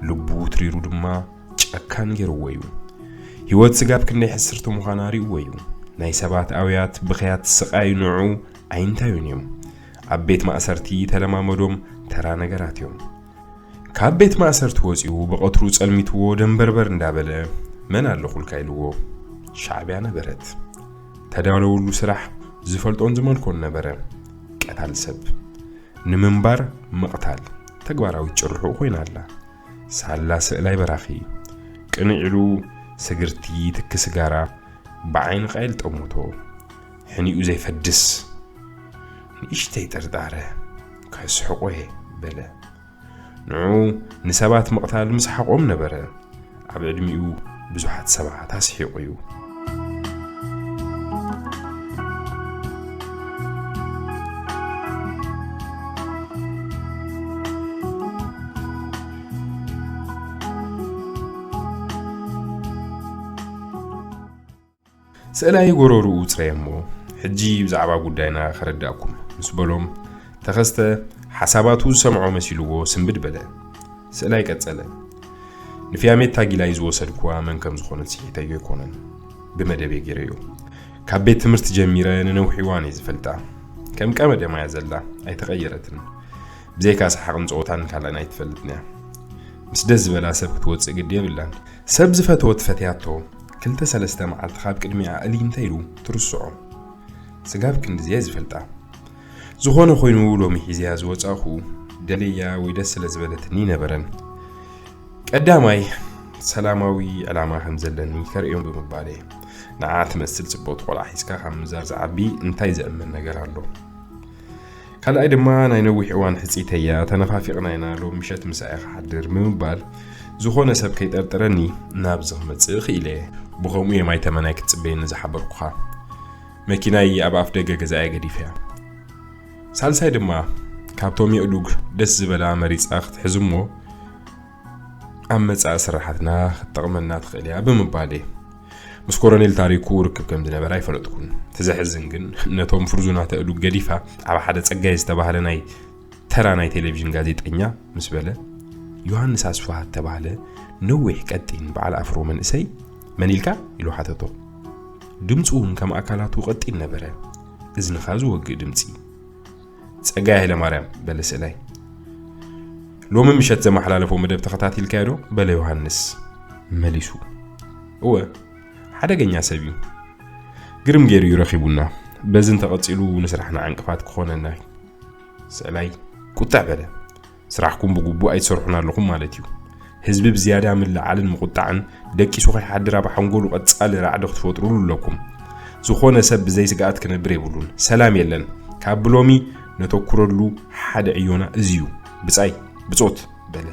ልቡ ትሪሩ ድማ ጨካን ገይርዎ እዩ። ህይወት ስጋብ ክንደይ ሕስርቲ ምዃና ርእይዎ እዩ። ናይ ሰባት ኣውያት፣ ብኽያት፣ ስቓይ ንዑ ኣይንታዩን እዮም። ኣብ ቤት ማእሰርቲ ተለማመዶም ተራ ነገራት እዮም። ካብ ቤት ማእሰርቲ ወጺኡ ብቐትሩ ጸልሚትዎ ደንበርበር እንዳበለ፣ "መን ኣለኹልካ?" ኢልዎ። ሻዕብያ ነበረት። ተዳለወሉ ስራሕ ዝፈልጦን ዝመልኮን ነበረ። ቀታል ሰብ ንምንባር ምቕታል ተግባራዊት ጭርሑ ኮይና ኣላ። ሳላ ስእላይ በራኺ ቅንዕ ኢሉ ስግርቲ ትኪ ስጋራ ብዓይኒ ቃይል ጠሞቶ። ሕኒኡ ዘይፈድስ ንእሽተይ ጥርጣረ ከስሕቆ እየ በለ። ንዑ ንሰባት ምቕታል ምስሓቖም ነበረ። ኣብ ዕድሚኡ ብዙሓት ሰባት ኣስሒቑ እዩ። ስእላይ ጎረርኡ ጽረየ እሞ፣ "ሕጂ ብዛዕባ ጉዳይና ከረዳእኩም" ምስ በሎም፣ ተኸስተ ሓሳባቱ ዝሰምዖ መሲልዎ ስንብድ በለ። ስእላይ ቀጸለ፣ "ንፊያሜታ ጊላይ ዝወሰድኩዋ መን ከም ዝኾነት ስሒተዮ ኣይኮነን። ብመደብ እየ ገይረዮ። ካብ ቤት ትምህርቲ ጀሚረ ንነዊሕ እዋን እየ ዝፈልጣ። ከም ቀመደማ እያ ዘላ፣ ኣይተቐየረትን። ብዘይካ ሰሓቕን ጸወታን ካልኣን ኣይትፈልጥን እያ። ምስ ደስ ዝበላ ሰብ ክትወጽእ ግዲ የብላን። ሰብ ዝፈተወት ፈትያቶ፣ ክልተ ሰለስተ መዓልቲ ካብ ቅድሚኣ እልይ እንተ ኢሉ ትርስዖ። ስጋብ ክንድዚ እየ ዝፈልጣ። ዝኾነ ኮይኑ ሎሚ ሒዝያ ዝወጻእኹ ደለያ ወይ ደስ ስለ ዝበለትኒ ነበረን። ቀዳማይ ሰላማዊ ዕላማ ከም ዘለኒ ከርእዮም ብምባለ፣ ንዓ ትመስል ጽብቕቲ ቆልዓ ሒዝካ ካብ ምዛር ዝዓቢ እንታይ ዘእምን ነገር ኣሎ?" ካልኣይ ድማ ናይ ነዊሕ እዋን ሕጽይተያ፣ ተነፋፊቕና ኢና፣ ሎም ምሸት ምሳኤ ክሓድር ብምባል፣ ዝኾነ ሰብ ከይጠርጥረኒ ናብዚ ክመጽእ ክኢለ እየ። ብኸምኡ እየ ማይ ተመናይ ክትጽበየኒ ዝሓበርኩኻ። መኪናይ ኣብ ኣፍ ደገ ገዛ'የ ገዲፈያ። ሳልሳይ ድማ ካብቶም የእዱግ ደስ ዝበላ መሪጻ ክትሕዝ እሞ፣ ኣብ መጻኢ ስራሓትና ክትጠቕመና ትኽእል እያ ብምባል እየ። ምስ ኮሎኔል ታሪኩ ርክብ ከም ዝነበራ ኣይፈለጥኩን። እቲ ዘሕዝን ግን፣ ነቶም ፍርዙናት ኣእዱግ ገዲፋ፣ ኣብ ሓደ ጸጋይ ዝተባህለ ናይ ተራ ናይ ቴሌቪዥን ጋዜጠኛ ምስ በለ፣ "ዮሃንስ ኣስፍሃ እተባህለ ነዊሕ ቀጢን በዓል ኣፍሮ መንእሰይ መን ኢልካ?" ኢሉ ሓተቶ። ድምጹ እውን ከም ኣካላቱ ቀጢን ነበረ። እዝንኻ ዝወግእ ድምጺ። "ጸጋይ ሃይለማርያም" በለ ስእላይ። "ሎሚ ምሸት ዘመሓላለፎ መደብ ተኸታቲልካዮ ዶ?" በለ ዮሃንስ መሊሱ። "እወ፣ ሓደገኛ ሰብ እዩ። ግርም ገይሩ እዩ ረኺቡና። በዚ እንተቐጺሉ ንስራሕና ዕንቅፋት ክኾነና እዩ።" ስእላይ ቁጥዕ በለ። "ስራሕኩም ብግቡእ ኣይትሰርሑን ኣለኹም ማለት እዩ። ህዝቢ ብዝያዳ ምልዓልን ምቁጣዕን ደቂሱ ከይሓድር ኣብ ሓንጎሉ ቀጻሊ ራዕዲ ክትፈጥሩሉ ኣለኩም። ዝኾነ ሰብ ብዘይ ስግኣት ክነብር የብሉን። ሰላም የለን። ካብ ብሎሚ ነተኩረሉ ሓደ ዕዮና እዚ እዩ። ብጻይ፣ ብጾት" በለ።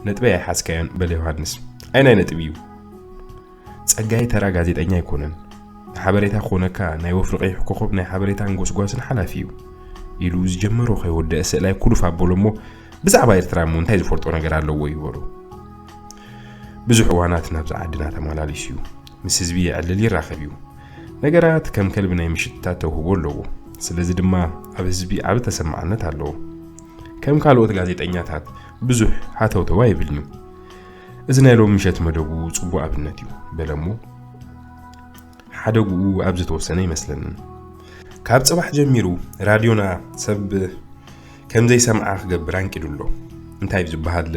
"ነጥበይ ኣይሓዝካዮን" በለ ዮሃንስ። "ኣየናይ ነጥቢ እዩ?" "ጸጋይ ተራ ጋዜጠኛ ኣይኮነን። ንሓበሬታ ክኾነካ ናይ ወፍሪ ቀይሕ ኮኸብ ናይ ሓበሬታን ጎስጓስን ሓላፊ እዩ" ኢሉ ዝጀመሮ ከይወደአ ስእላይ ኩሉፍ ኣበሎ እሞ፣ "ብዛዕባ ኤርትራ እሞ እንታይ ዝፈልጦ ነገር ኣለዎ?" ይበሉ። ብዙሕ እዋናት ናብዚ ዓድና ተመላሊሱ እዩ። ምስ ህዝቢ የዕልል ይራኸብ እዩ። ነገራት ከም ከልቢ ናይ ምሽትታት ተውህቦ ኣለዎ። ስለዚ ድማ ኣብ ህዝቢ ዓቢ ተሰማዕነት ኣለዎ። ከም ካልኦት ጋዜጠኛታት ብዙሕ ሃተውተው ኣይብልን እዩ። እዚ ናይ ሎሚ ምሸት መደቡ ጽቡቕ ኣብነት እዩ በለ እሞ፣ ሓደግኡ ኣብ ዝተወሰነ ይመስለኒ። ካብ ጽባሕ ጀሚሩ ራድዮና ሰብ ከም ዘይሰምዓ ክገብር ኣንቂዱ ኣሎ። "እንታይ እዩ ዝበሃል?"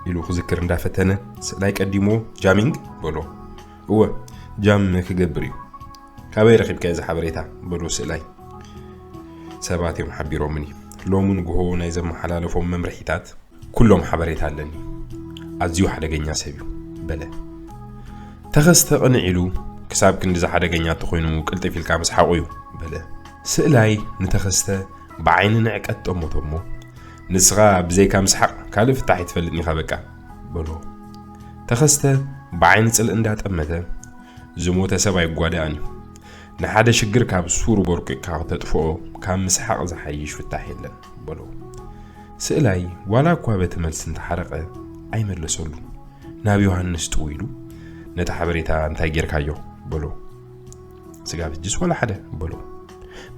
ኢሉ ክዝክር እንዳፈተነ፣ ስእላይ ቀዲሞ "ጃሚንግ" በሎ። "እወ፣ ጃም ክገብር እዩ። ካበይ ረኺብካዮ እዚ ሓበሬታ?" በሎ ስእላይ። "ሰባት እዮም ሓቢሮምኒ። ሎሚ ንግሆ ናይ ዘመሓላለፎም መምርሒታት ኩሎም ሓበሬታ ኣለኒ። ኣዝዩ ሓደገኛ ሰብ እዩ" በለ። ተኸስተ ቅንዕ ኢሉ፣ "ክሳብ ክንድዚ ሓደገኛ እንተኾይኑ ቅልጥፍ ኢልካ ምስሓቑ እዩ" በለ። ስእላይ ንተኸስተ ብዓይኒ ንዕቀት ጠመቶ እሞ፣ "ንስኻ ብዘይካ ምስሓቕ ካልእ ፍታሕ ኣይትፈልጥን ኢኻ በቃ" በሎ። ተኸስተ ብዓይኒ ጽልኢ እንዳጠመተ፣ "ዝሞተ ሰብ ኣይጓዳእን እዩ። ንሓደ ሽግር ካብ ሱሩ ቦርቂቕካ ክተጥፍኦ ካብ ምስሓቕ ዝሓይሽ ፍታሕ የለን" በሎ። ስእላይ ዋላ እኳ በቲ መልሲ እንተሓረቐ ኣይመለሰሉ። ናብ ዮሃንስ ጥው ኢሉ፣ "ነቲ ሓበሬታ እንታይ ጌርካዮ?" በሎ። "ስጋብ ሕጅስ ዋላ ሓደ" በሎ።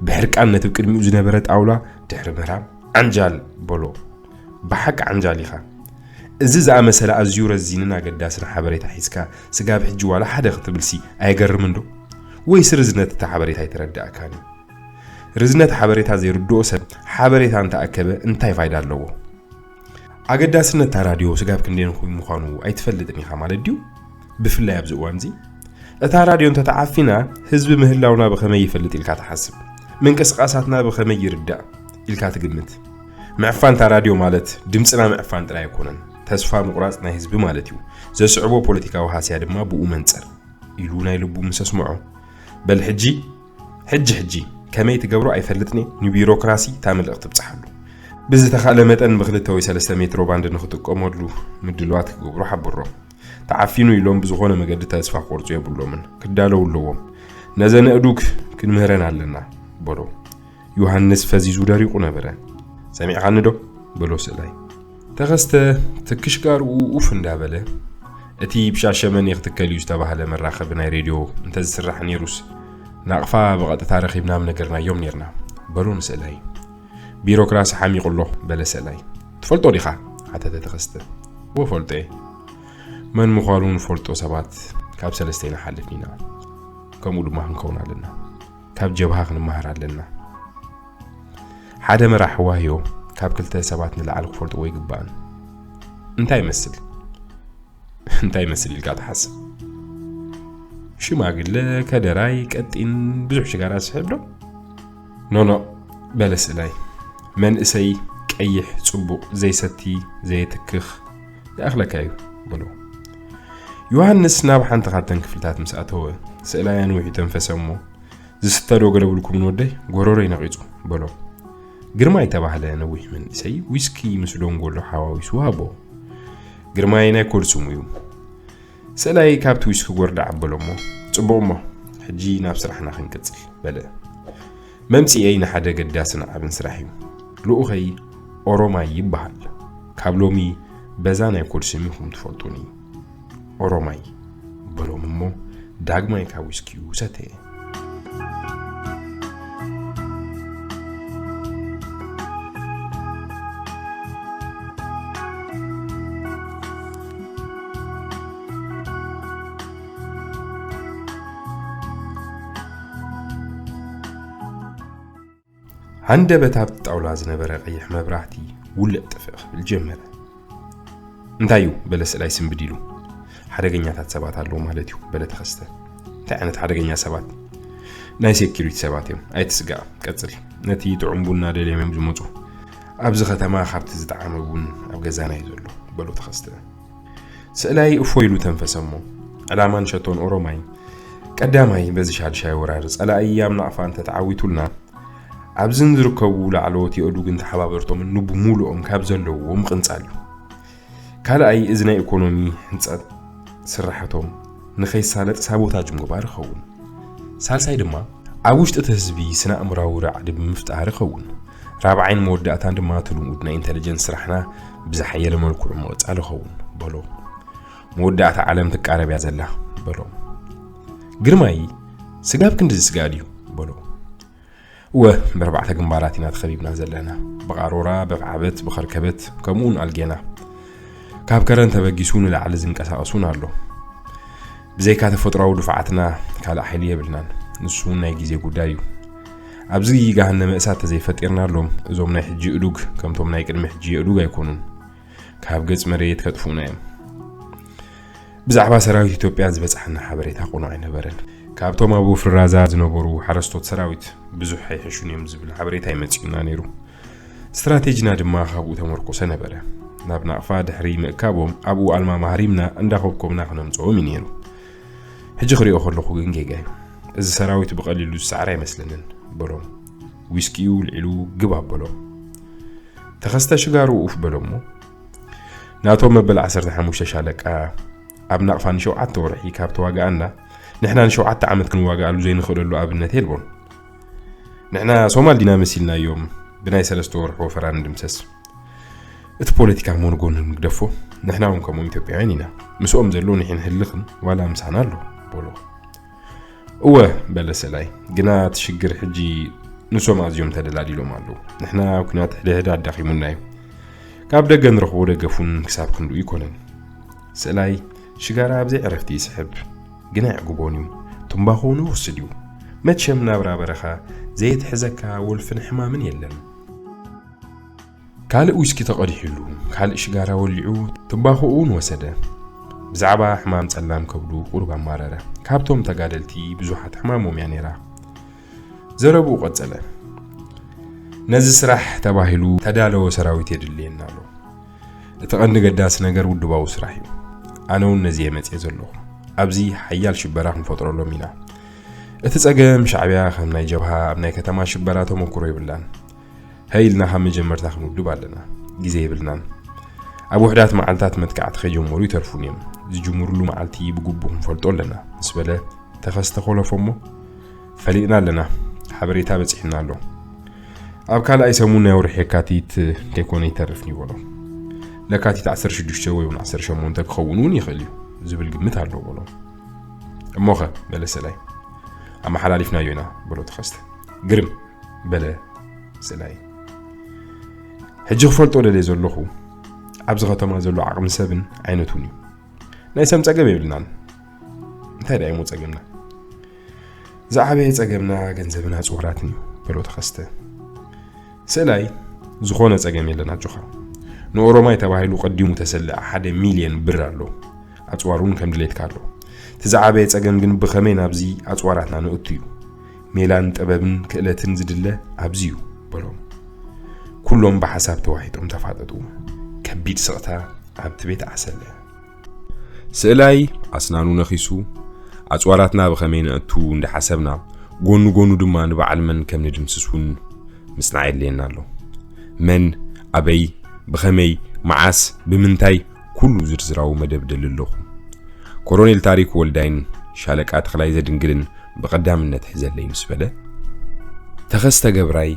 ብሕርቃን ነቲ ብቅድሚኡ ዝነበረ ጣውላ ድሕሪ ምህራም፣ "ዓንጃል!" በሎ። "ብሓቂ ዓንጃል ኢኻ። እዚ ዝኣመሰለ ኣዝዩ ረዚንን ኣገዳስን ሓበሬታ ሒዝካ ስጋብ ሕጂ ዋላ ሓደ ክትብልሲ ኣየገርምን ዶ? ወይስ ርዝነት እቲ ሓበሬታ ኣይተረዳእካን እዩ? ርዝነት ሓበሬታ ዘይርድኦ ሰብ ሓበሬታ እንተኣከበ እንታይ ፋይዳ ኣለዎ?" ኣገዳስነት እታ ራድዮ ስጋብ ክንደይ ንኹ-፣ ምዃኑ ኣይትፈልጥን ኢኻ ማለት ድዩ? ብፍላይ ኣብዚ እዋንዚ። እታ ራድዮ እንተተዓፊና፣ ህዝቢ ምህላውና ብኸመይ ይፈልጥ ኢልካ ትሓስብ? ምንቅስቓሳትና ብኸመይ ይርዳእ ኢልካ ትግምት? ምዕፋን እታ ራድዮ ማለት ድምፅና ምዕፋን ጥራይ ኣይኮነን፣ ተስፋ ምቑራፅ ናይ ህዝቢ ማለት እዩ። ዘስዕቦ ፖለቲካዊ ሃስያ ድማ ብኡ መንፅር ኢሉ ናይ ልቡ ምስ ኣስምዖ፣ "በል ሕጂ፣ ሕጂ፣ ሕጂ፣ ከመይ ትገብሮ ኣይፈልጥን እየ፣ ንቢሮክራሲ እታ መልእኽቲ ብፅሓሉ። ብዝተኻእለ መጠን ብክልተ ወይ ሰለስተ ሜትሮ ባንድ ንክጥቀመሉ ምድላዋት ክገብሩ ሓብሮም። ተዓፊኑ ኢሎም ብዝኾነ መገዲ ተስፋ ክቆርፁ የብሎምን፣ ክዳለዉ ኣለዎም። ነዘን ኣእዱግ ክንምህረን ኣለና" በሎ። ዮሃንስ ፈዚዙ ደሪቑ ነበረ። "ሰሚዕኻኒ ዶ?" በሎ ስእላይ። ተኸስተ ትክሽ ጋርኡ ኡፍ እንዳበለ፣ "እቲ ብሻሸመኔ ክትከል እዩ ዝተባህለ መራኸቢ ናይ ሬድዮ እንተዝስራሕ ነይሩስ፣ ናቕፋ ብቐጥታ ረኺብና ምነገርናዮም ነይርና" በሎ ንስእላይ። "ቢሮክራሲ ሓሚቑ ኣሎ" በለ ስእላይ። "ትፈልጦ ዲኻ?" ሓተተ ተኸስተ። "እወ ፈልጦ እየ። መን ምዃኑ ንፈልጦ ሰባት ካብ ሰለስተ ኢና ሓሊፍና ኢና። ከምኡ ድማ ክንከውን ኣለና። ካብ ጀብሃ ክንመሃር ኣለና። ሓደ መራሒ ዋህዮ ካብ ክልተ ሰባት ንላዕሊ ክፈልጥዎ ኣይግባእን። እንታይ ይመስል?" "እንታይ ይመስል ኢልካ ትሓስብ?" "ሽማግለ፣ ከደራይ፣ ቀጢን፣ ብዙሕ ሽጋራ ዝስሕብ ዶ?" "ኖኖ" በለ ስእላይ። "መንእሰይ፣ ቀይሕ፣ ጽቡቕ፣ ዘይሰቲ፣ ዘየትክኽ፣ ይኣኽለካ እዩ" በሎ። ዮሃንስ ናብ ሓንቲ ካብተን ክፍልታት ምስ ኣተወ፣ ስእላይ ኣንዊሑ ተንፈሰ እሞ፣ "ዝስተ ዶ ገለብልኩምን ወደይ? ጎረሮይ ነቒጹ" በሎ። ግርማይ ተባህለ ነዊሕ መንእሰይ ዊስኪ ምስ ዶንጎሎ ሓዋዊሱ ሃቦ። ግርማይ ናይ ኮድ ስሙ እዩ። ስእላይ ካብቲ ዊስኪ ጎርዳዕ ኣበሎ እሞ፣ "ጽቡቕ እሞ፣ ሕጂ ናብ ስራሕና ክንቅጽል" በለ። "መምጽኤይ ንሓደ ገዳስን ዓብን ስራሕ እዩ። ልኡኸይ ኦሮማይ ይበሃል። ካብ ሎሚ በዛ ናይ ኮድ ስም ኢኹም ትፈልጡኒ። ኦሮማይ" በሎም እሞ፣ ዳግማይ ካብ ዊስኪኡ ሰተየ። ሃንደበት ኣብቲ ጣውላ ዝነበረ ቀይሕ መብራህቲ ውልዕ ጥፍእ ክብል ጀመረ። "እንታይ እዩ?" በለ ስእላይ ስንብድ ኢሉ። "ሓደገኛታት ሰባት ኣለዉ ማለት እዩ" በለ ተኸስተ። "እንታይ ዓይነት ሓደገኛ ሰባት?" "ናይ ሴኪሪቲ ሰባት እዮም፣ ኣይትስጋእ፣ ቀጽል። ነቲ ጥዑም ቡና ደልዮም እዮም ዝመጹ። ኣብዚ ከተማ ካብቲ ዝጠዓመ ቡን ኣብ ገዛና እዩ ዘሎ" በሎ ተኸስተ። ስእላይ እፎ ኢሉ ተንፈሰ እሞ፣ ዕላማን ሸቶን ኦሮማይ፣ ቀዳማይ በዚ ሻድሻይ ወራር ጸላኢ ኣብ ናቕፋ እንተተዓዊቱልና፣ ኣብዝን ዝርከቡ ላዕለዎት የእዱግን ተሓባበርቶምን ንብሙሉኦም ካብ ዘለዎም ምቕንጻል እዩ። ካልኣይ፣ እዚ ናይ ኢኮኖሚ ህንጸት ስራሕቶም ንኸይሳለጥ ሳቦታጅ ምግባር ይኸውን። ሳልሳይ ድማ፣ ኣብ ውሽጢ እቲ ህዝቢ ስነ ኣእምራዊ ራዕዲ ብምፍጣር ይኸውን። ራብዓይን መወዳእታን ድማ፣ እቲ ልሙድ ናይ ኢንተለጀንስ ስራሕና ብዝሓየለ መልክዑ ምቕጻል ይኸውን በሎ። "መወዳእታ ዓለም ትቃረብ እያ ዘላ" በሎ። ግርማይ፣ "ስጋብ ክንድዚ ስጋእ ድዩ?" በሎ። "እወ፣ ብኣርባዕተ ግንባራት ኢና ተኸቢብና ዘለና። ብቓሮራ፣ ብዓበት፣ ብኸርከበት፣ ከምኡውን ኣልጌና። ካብ ከረን ተበጊሱ ንላዕሊ ዝንቀሳቐስ እውን ኣሎ። ብዘይካ ተፈጥሮኣዊ ድፍዓትና ካልእ ሓይሊ የብልናን። ንሱ እውን ናይ ግዜ ጉዳይ እዩ። ኣብዚ ገሃነመ እሳት ተዘይፈጢርናሎም፣ እዞም ናይ ሕጂ እዱግ ከምቶም ናይ ቅድሚ ሕጂ የእዱግ ኣይኮኑን። ካብ ገጽ መሬት ከጥፍኡና እዮም። ብዛዕባ ሰራዊት ኢትዮጵያ ዝበጽሓና ሓበሬታ ቅኑዕ ኣይነበረን። ካብቶም ኣብ ወፍሪ ራዛ ዝነበሩ ሓረስቶት ሰራዊት ብዙሕ ኣይሕሹን እዮም ዝብል ሓበሬታ ይመጽኡና ነይሩ። ስትራቴጂና ድማ ካብኡ ተመርኮሰ ነበረ። ናብ ናቕፋ ድሕሪ ምእካቦም ኣብኡ ኣልማማ ሃሪምና እንዳኾብኮብና ክነምጽኦም እዩ ነይሩ። ሕጂ ክሪኦ ከለኹ ግን ጌጋ እዩ። እዚ ሰራዊት ብቐሊሉ ዝሰዓር ኣይመስለንን" በሎም። ዊስኪኡ ልዒሉ ግብ ኣበሎ። ተኸስተ ሽጋሩ ኡፍ በሎ እሞ፣ "ናቶም መበል ዓሰርተ ሓሙሽተ ሻለቃ ኣብ ናቕፋ ንሸውዓተ ወርሒ ካብ ተዋግኣና፣ ንሕና ንሸውዓተ ዓመት ክንዋግኣሉ ዘይንኽእለሉ ኣብነት የልቦን። ንሕና ሶማል ዲና መሲልናዮም ብናይ ሰለስተ ወርሒ ወፈራ ንድምሰስ? እቲ ፖለቲካ እሞ ንጎኒ ንግደፎ፣ ንሕና እውን ከምኦም ኢትዮጵያውያን ኢና። ምስኦም ዘሎ ንሕን ህልኽን ዋላ ምሳና ኣሎ" በሎ። "እወ" በለ ሰላይ፣ "ግና እቲ ሽግር ሕጂ ንሶም ኣዝዮም ተደላዲሎም ኣለዉ። ንሕና ኣብ ኲናት ሕድሕድ ኣዳኺሙና እዩ። ካብ ደገ ንረኽቦ ደገፍ እውን ክሳብ ክንድኡ ኣይኮነን። ስእላይ ሽጋራ ኣብ ዘይዕረፍቲ ይስሕብ፣ ግን ኣየዕግቦን እዩ። ትምባኾ ንውስድ እዩ። መቸም ናብራ በረኻ ዘየትሕዘካ ወልፍን ሕማምን የለን። ካልእ ዊስኪ ተቐዲሕሉ፣ ካልእ ሽጋራ ወሊዑ፣ ትምባኾኡ እውን ወሰደ። ብዛዕባ ሕማም ጸላም ከብዱ ቁሩብ ኣማረረ። ካብቶም ተጋደልቲ ብዙሓት ሕማሞም እያ ነይራ። ዘረብኡ ቀጸለ። ነዚ ስራሕ ተባሂሉ ተዳለወ ሰራዊት የድልየና ኣሎ። እቲ ቀንዲ ገዳሲ ነገር ውድባዊ ስራሕ እዩ። ኣነ እውን ነዚ እየ መጽየ ዘለኹ። ኣብዚ ሓያል ሽበራ ክንፈጥረሎም ኢና። እቲ ጸገም ሻዕብያ ከም ናይ ጀብሃ ኣብ ናይ ከተማ ሽበራ ተመኩሮ የብላን። ሃይ ኢልና ካብ መጀመርታ ክንውድብ ኣለና። ግዜ የብልናን። ኣብ ውሕዳት መዓልታት መጥቃዕቲ ከይጀመሩ ይተርፉን እዮም። ዝጅምሩሉ መዓልቲ ብግቡእ ክንፈልጦ ኣለና ምስ በለ ተኸስተ ኮለፎ እሞ፣ ፈሊጥና ኣለና፣ ሓበሬታ በጺሑና ኣሎ። ኣብ ካልኣይ ሰሙን ናይ ወርሒ የካቲት እንተይኮነ ይተርፍን እዩ በሎ። ለካቲት ዓሰርተ ሽዱሽተ ወይ እውን ዓሰርተ ሸሞንተ ክኸውን እውን ይኽእል እዩ ዝብል ግምት ኣሎ በሎ። እሞኸ በለ ስእላይ። ኣመሓላሊፍናዮ ኢና በሎ ተኸስተ። ግርም በለ ስእላይ። ሕጂ ክፈልጦ ደልየ ዘለኹ ኣብዚ ከተማ ዘሎ ዓቕሚ ሰብን ዓይነቱን እዩ። ናይ ሰብ ጸገም የብልናን። እንታይ ደኣ እሞ ጸገምና? ዝዓበየ ጸገምና ገንዘብን ኣጽዋራትን እዩ በሎ ተኸስተ። ስእላይ፣ ዝኾነ ጸገም የለን ኣጆኻ። ንኦሮማይ ተባሂሉ ቀዲሙ ተሰልኣ ሓደ ሚልዮን ብር ኣሎ። ኣጽዋር እውን ከም ድሌትካ ኣሎ። እቲ ዝዓበየ ጸገም ግን ብኸመይ ናብዚ ኣጽዋራትና ነእቱ እዩ። ሜላን ጥበብን ክእለትን ዝድለ ኣብዚ እዩ በሎም። ኩሎም ብሓሳብ ተዋሒጦም ተፋጠጡ። ከቢድ ስቕታ ኣብቲ ቤት ዓሰለ። ስእላይ ኣስናኑ ነኺሱ፣ ኣጽዋራትና ብኸመይ ነእቱ እንዳሓሰብና፣ ጎኑ ጎኑ ድማ ንበዓል መን ከም ንድምስስ እውን ምጽናዕ የድልየና ኣሎ። መን፣ ኣበይ፣ ብኸመይ፣ መዓስ፣ ብምንታይ፣ ኩሉ ዝርዝራዊ መደብ ደሊ ኣለኹ። ኮሎኔል ታሪክ ወልዳይን ሻለቃ ተኽላይ ዘድንግልን ብቐዳምነት ሕዘለይ ምስ በለ፣ ተኸስተ ገብራይ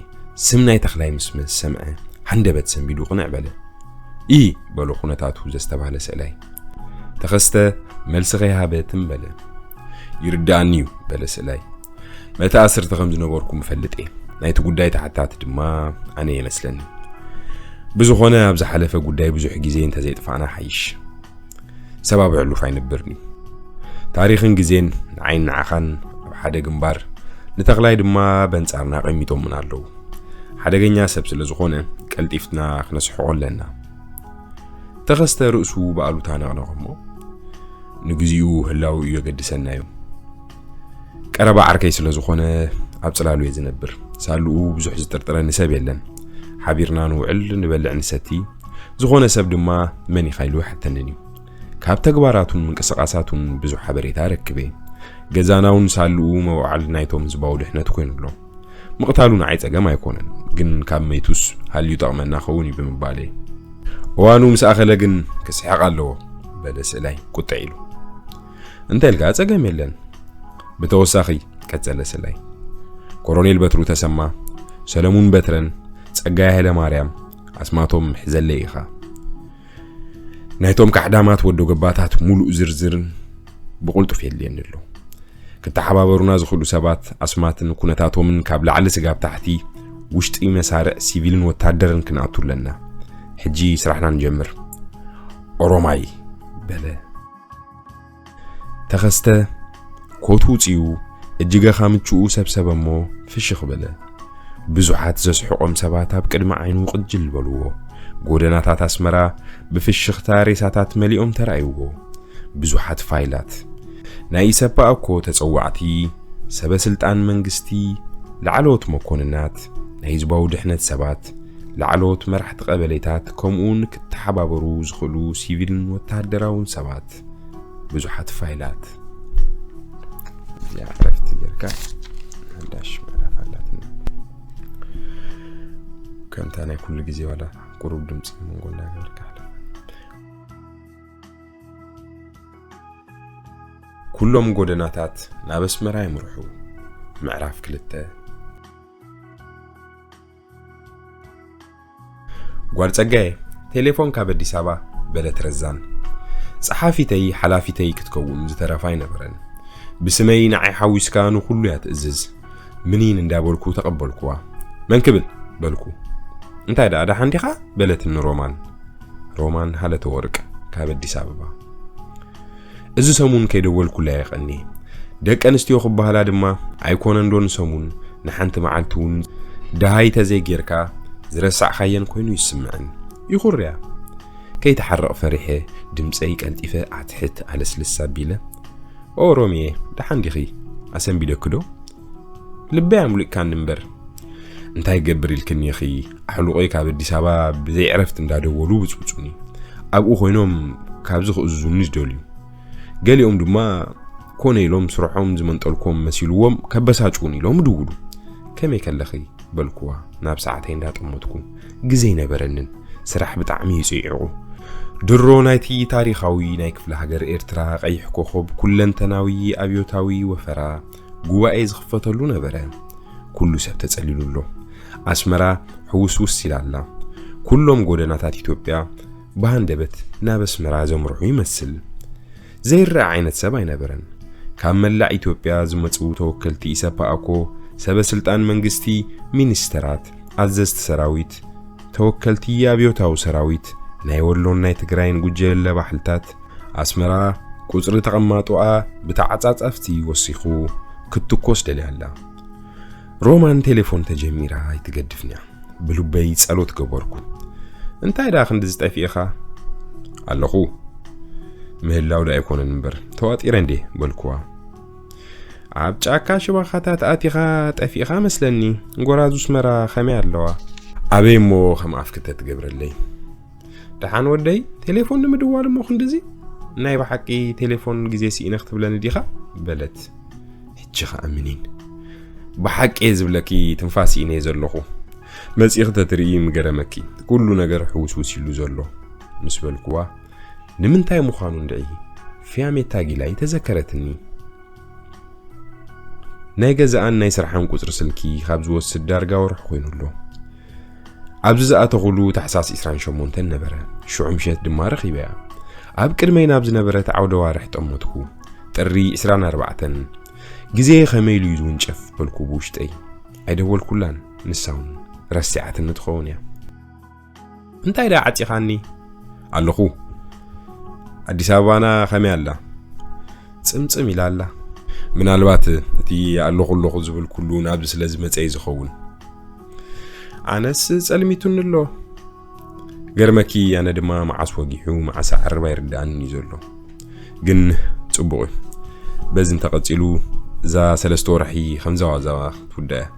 ስም ናይ ተኽላይ ምስ ሰምዐ፣ ሃንደበት ሰንቢዱ ቅንዕ በለ። "ኢ" በሎ ኩነታቱ ዘስተባህለ ስእላይ። ተኸስተ መልሲ ከይሃበ ትም በለ። "ይርድኣኒ እዩ" በለ ስእላይ። "መተኣስርቲ ከም ዝነበርኩም እፈልጥ እየ። ናይቲ ጉዳይ ተሓታቲ ድማ ኣነ እየ መስለኒ። ብዝኾነ ኣብ ዝሓለፈ ጉዳይ ብዙሕ ግዜ እንተዘይጥፋእና ሓይሽ። ሰብ ኣብ ሕሉፍ ኣይነብርን እዩ። ታሪኽን ግዜን ንዓይን ንዓኻን ኣብ ሓደ ግንባር፣ ንተኽላይ ድማ በንጻርና ኣቐሚጦምን ኣለዉ። ሓደገኛ ሰብ ስለ ዝኾነ ቀልጢፍና ክነስሕቖ ኣለና።" ተኸስተ ርእሱ ብኣሉታ ነቕነቐ እሞ፣ "ንግዚኡ ህላው እዩ የገድሰና እዩ። ቀረባ ዓርከይ ስለ ዝኾነ ኣብ ጽላሉ እየ ዝነብር። ሳልኡ ብዙሕ ዝጥርጥረኒ ሰብ የለን። ሓቢርና ንውዕል፣ ንበልዕ፣ ንሰቲ። ዝኾነ ሰብ ድማ መን ኢኻ ኢሉ ኣይሓተንን እዩ። ካብ ተግባራቱን ምንቅስቓሳቱን ብዙሕ ሓበሬታ ረክበ። ገዛና እውን ሳልኡ መውዓል ናይቶም ህዝባዊ ድሕነት ኮይኑ ኣሎ። ምቕታሉ ንዓይ ጸገም ኣይኮነን፣ ግን ካብ መይቱስ ሃልዩ ጠቕመና ኸውን እዩ ብምባል እየ። እዋኑ ምስ ኣኸለ ግን ክስሕቕ ኣለዎ" በለ ስእላይ ቁጥዕ ኢሉ። "እንተ ኢልካ ጸገም የለን። ብተወሳኺ" ቀጸለ ስእላይ፣ "ኮሎኔል በትሩ ተሰማ፣ ሰለሙን በትረን ጸጋይ ሃይለ ማርያም ኣስማቶም ሕዘለይ ኢኻ። ናይቶም ካሕዳማት ወዶ ገባታት ሙሉእ ዝርዝርን ብቕልጡፍ የድልየኒ ኣሎ። ክተሓባበሩና ዝኽእሉ ሰባት ኣስማትን ኩነታቶምን ካብ ላዕሊ ስጋብ ታሕቲ፣ ውሽጢ መሳርዕ ሲቪልን ወታደርን ክንኣቱ ኣለና። ሕጂ ስራሕና ንጀምር። ኦሮማይ" በለ። ተኸስተ ኮት ውጽኡ፣ እጅገ ካምችኡ ሰብሰበ እሞ ፍሽኽ በለ። ብዙሓት ዘስሕቖም ሰባት ኣብ ቅድሚ ዓይኑ ቅጅል በልዎ። ጎደናታት ኣስመራ ብፍሽኽታ ሬሳታት መሊኦም ተራእይዎ። ብዙሓት ፋይላት። ናይ ኢሰፓ እኮ ተጸዋዕቲ፣ ሰበ ስልጣን መንግስቲ፣ ላዕለዎት መኮንናት፣ ናይ ህዝባዊ ድሕነት ሰባት፣ ላዕለዎት መራሕቲ ቀበሌታት፣ ከምኡውን ክተሓባበሩ ዝኽእሉ ሲቪልን ወተሃደራውን ሰባት። ብዙሓት ፋይላት። እዚኣ ዕረፍቲ ጌርካ ሓዳሽ ምዕራፍ ኣላትና። ከምታ ናይ ኩሉ ግዜ ዋላ ቁሩብ ድምፂ መንጎ እናገበርካ ሓለፍ። ኩሎም ጎደናታት ናብ ኣስመራ ይምርሑ። ምዕራፍ ክልተ። ጓል ጸጋየ፣ ቴሌፎን ካብ ኣዲስ ኣበባ በለት ረዛን። ጸሓፊተይ ሓላፊተይ ክትከውን ዝተረፋ ኣይነበረን። ብስመይ ንዓይ ሓዊስካ ንኹሉ እያ ትእዝዝ። ምኒን እንዳበልኩ ተቐበልኩዋ። መን ክብል በልኩ። እንታይ ደኣ ደሓን ዲኻ በለትኒ ሮማን። ሮማን ሃለተ ወርቅ ካብ ኣዲስ ኣበባ። እዚ ሰሙን ከይደወልኩላ የቐኒ። ደቂ ኣንስትዮ ክበሃላ ድማ ኣይኮነን ዶ ንሰሙን ንሓንቲ መዓልቲ እውን ደሃይ ተዘይጌርካ ዝረሳዕኻየን ኮይኑ ይስምዐን። ይኹርያ። ከይተሓረቕ ፈሪሐ ድምፀይ ቀልጢፈ ኣትሕት ኣለስልስ ኣቢለ፣ "ኦ ሮሚየ፣ ደሓን ዲኺ? ኣሰንቢደኪ ዶ?" ልበይ ኣምሊቕካኒ እምበር። እንታይ ገብር ኢልክኒ ኢኺ? ኣሕሉቐይ ካብ ኣዲስ ኣበባ ብዘይ ዕረፍቲ እንዳደወሉ ብፅብፁኒ። ኣብኡ ኮይኖም ካብዚ ክእዝዙኒ ዝደልዩ። ገሊኦም ድማ ኮነ ኢሎም ስርሖም ዝመንጠልኮም መሲልዎም ከበሳጭውን ኢሎም ይድውሉ። "ከመይ ከለኺ?" በልኩዋ ናብ ሰዓተይ እንዳጠመትኩ። ግዜ ኣይነበረንን። ስራሕ ብጣዕሚ እዩ ጽዒቑ። ድሮ ናይቲ ታሪኻዊ ናይ ክፍለ ሃገር ኤርትራ ቀይሕ ኮኾብ ኩለንተናዊ ኣብዮታዊ ወፈራ ጉባኤ ዝኽፈተሉ ነበረ። ኩሉ ሰብ ተጸሊሉ ኣሎ። ኣስመራ ሕውስውስ ኢላ ኣላ። ኩሎም ጎደናታት ኢትዮጵያ ብሃንደበት ናብ ኣስመራ ዘምርሑ ይመስል። ዘይረኣ ዓይነት ሰብ ኣይነበረን። ካብ መላእ ኢትዮጵያ ዝመጹ ተወከልቲ ኢሰፓኣኮ፣ ሰበ ስልጣን መንግስቲ፣ ሚኒስተራት፣ ኣዘዝቲ ሰራዊት፣ ተወከልቲ ኣብዮታዊ ሰራዊት፣ ናይ ወሎን ናይ ትግራይን ጉጀለ ባሕልታት፣ ኣስመራ ቁጽሪ ተቐማጦኣ ብተዓጻጸፍቲ ወሲኹ ክትትኮስ ደልያ ኣላ። ሮማን ቴሌፎን ተጀሚራ ኣይትገድፍንያ። ብልበይ ጸሎት ገበርኩ። "እንታይ ደኣ ክንድዚ ጠፊእኻ?" "ኣለኹ። ምህላው ደኣ ኣይኮነን እምበር፣ ተዋጢረ እንዴ?" በልኩዋ። "ኣብ ጫካ ሽባኻታት ኣቲኻ ጠፊእኻ መስለኒ። ጎራዙ ኣስመራ ከመይ ኣለዋ?" "ኣበይ እሞ ከም ኣፍ ክተትገብረለይ?" "ደሓን ወደይ፣ ቴሌፎን ንምድዋል እሞ ክንድዚ? ናይ ብሓቂ ቴሌፎን ግዜ ስኢነ ክትብለኒ ዲኻ?" በለት። ሕጂ ኸኣ ምኒን? "ብሓቂ እየ ዝብለኪ፣ ትንፋስ ስኢነ እየ ዘለኹ። መጺእኺ ተትርኢ ምገረመኪ። ኩሉ ነገር ሕውስውስ ኢሉ ዘሎ" ምስ በልኩዋ፣ ንምንታይ ምዃኑ እንድዒ ፊያሜታ ጊላይ ተዘከረትኒ። ናይ ገዛኣን ናይ ስርሓን ቁጽሪ ስልኪ ካብ ዝወስድ ዳርጋ ወርሒ ኮይኑ ኣሎ። ኣብዚ ዝኣተኹሉ ታሕሳስ ዕስራን ሸሞንተን ነበረ። ሽዑ ምሸት ድማ ረኺበያ። ኣብ ቅድመይ ናብ ዝነበረት ዓውደ ዋርሕ ጠመትኩ። ጥሪ ዕስራን ኣርባዕተን። ግዜ ከመይ ኢሉ እዩ ዝውንጨፍ በልኩ ብውሽጠይ። ኣይደወልኩላን፣ ንሳ እውን ረሲዓትኒ ትኸውን እያ። "እንታይ ደኣ ዓጺኻኒ?" "ኣለኹ። ኣዲስ ኣበባና ከመይ ኣላ?" "ጽምጽም ኢላ ኣላ። ምናልባት እቲ ኣለኹ ኣለኹ ዝብል ኩሉ ናብዚ ስለ ዝመጸ እዩ ዝኸውን። ኣነስ ጸልሚቱኒ ኣሎ። ገርመኪ፣ ኣነ ድማ መዓስ ወጊሑ መዓስ ኣዕርብ ኣይርድኣንን እዩ ዘሎ። ግን ጽቡቕ እዩ። በዚ እንተቐጺሉ እዛ ሰለስተ ወርሒ ከምዛ ዋዛ ክትውዳእ እያ።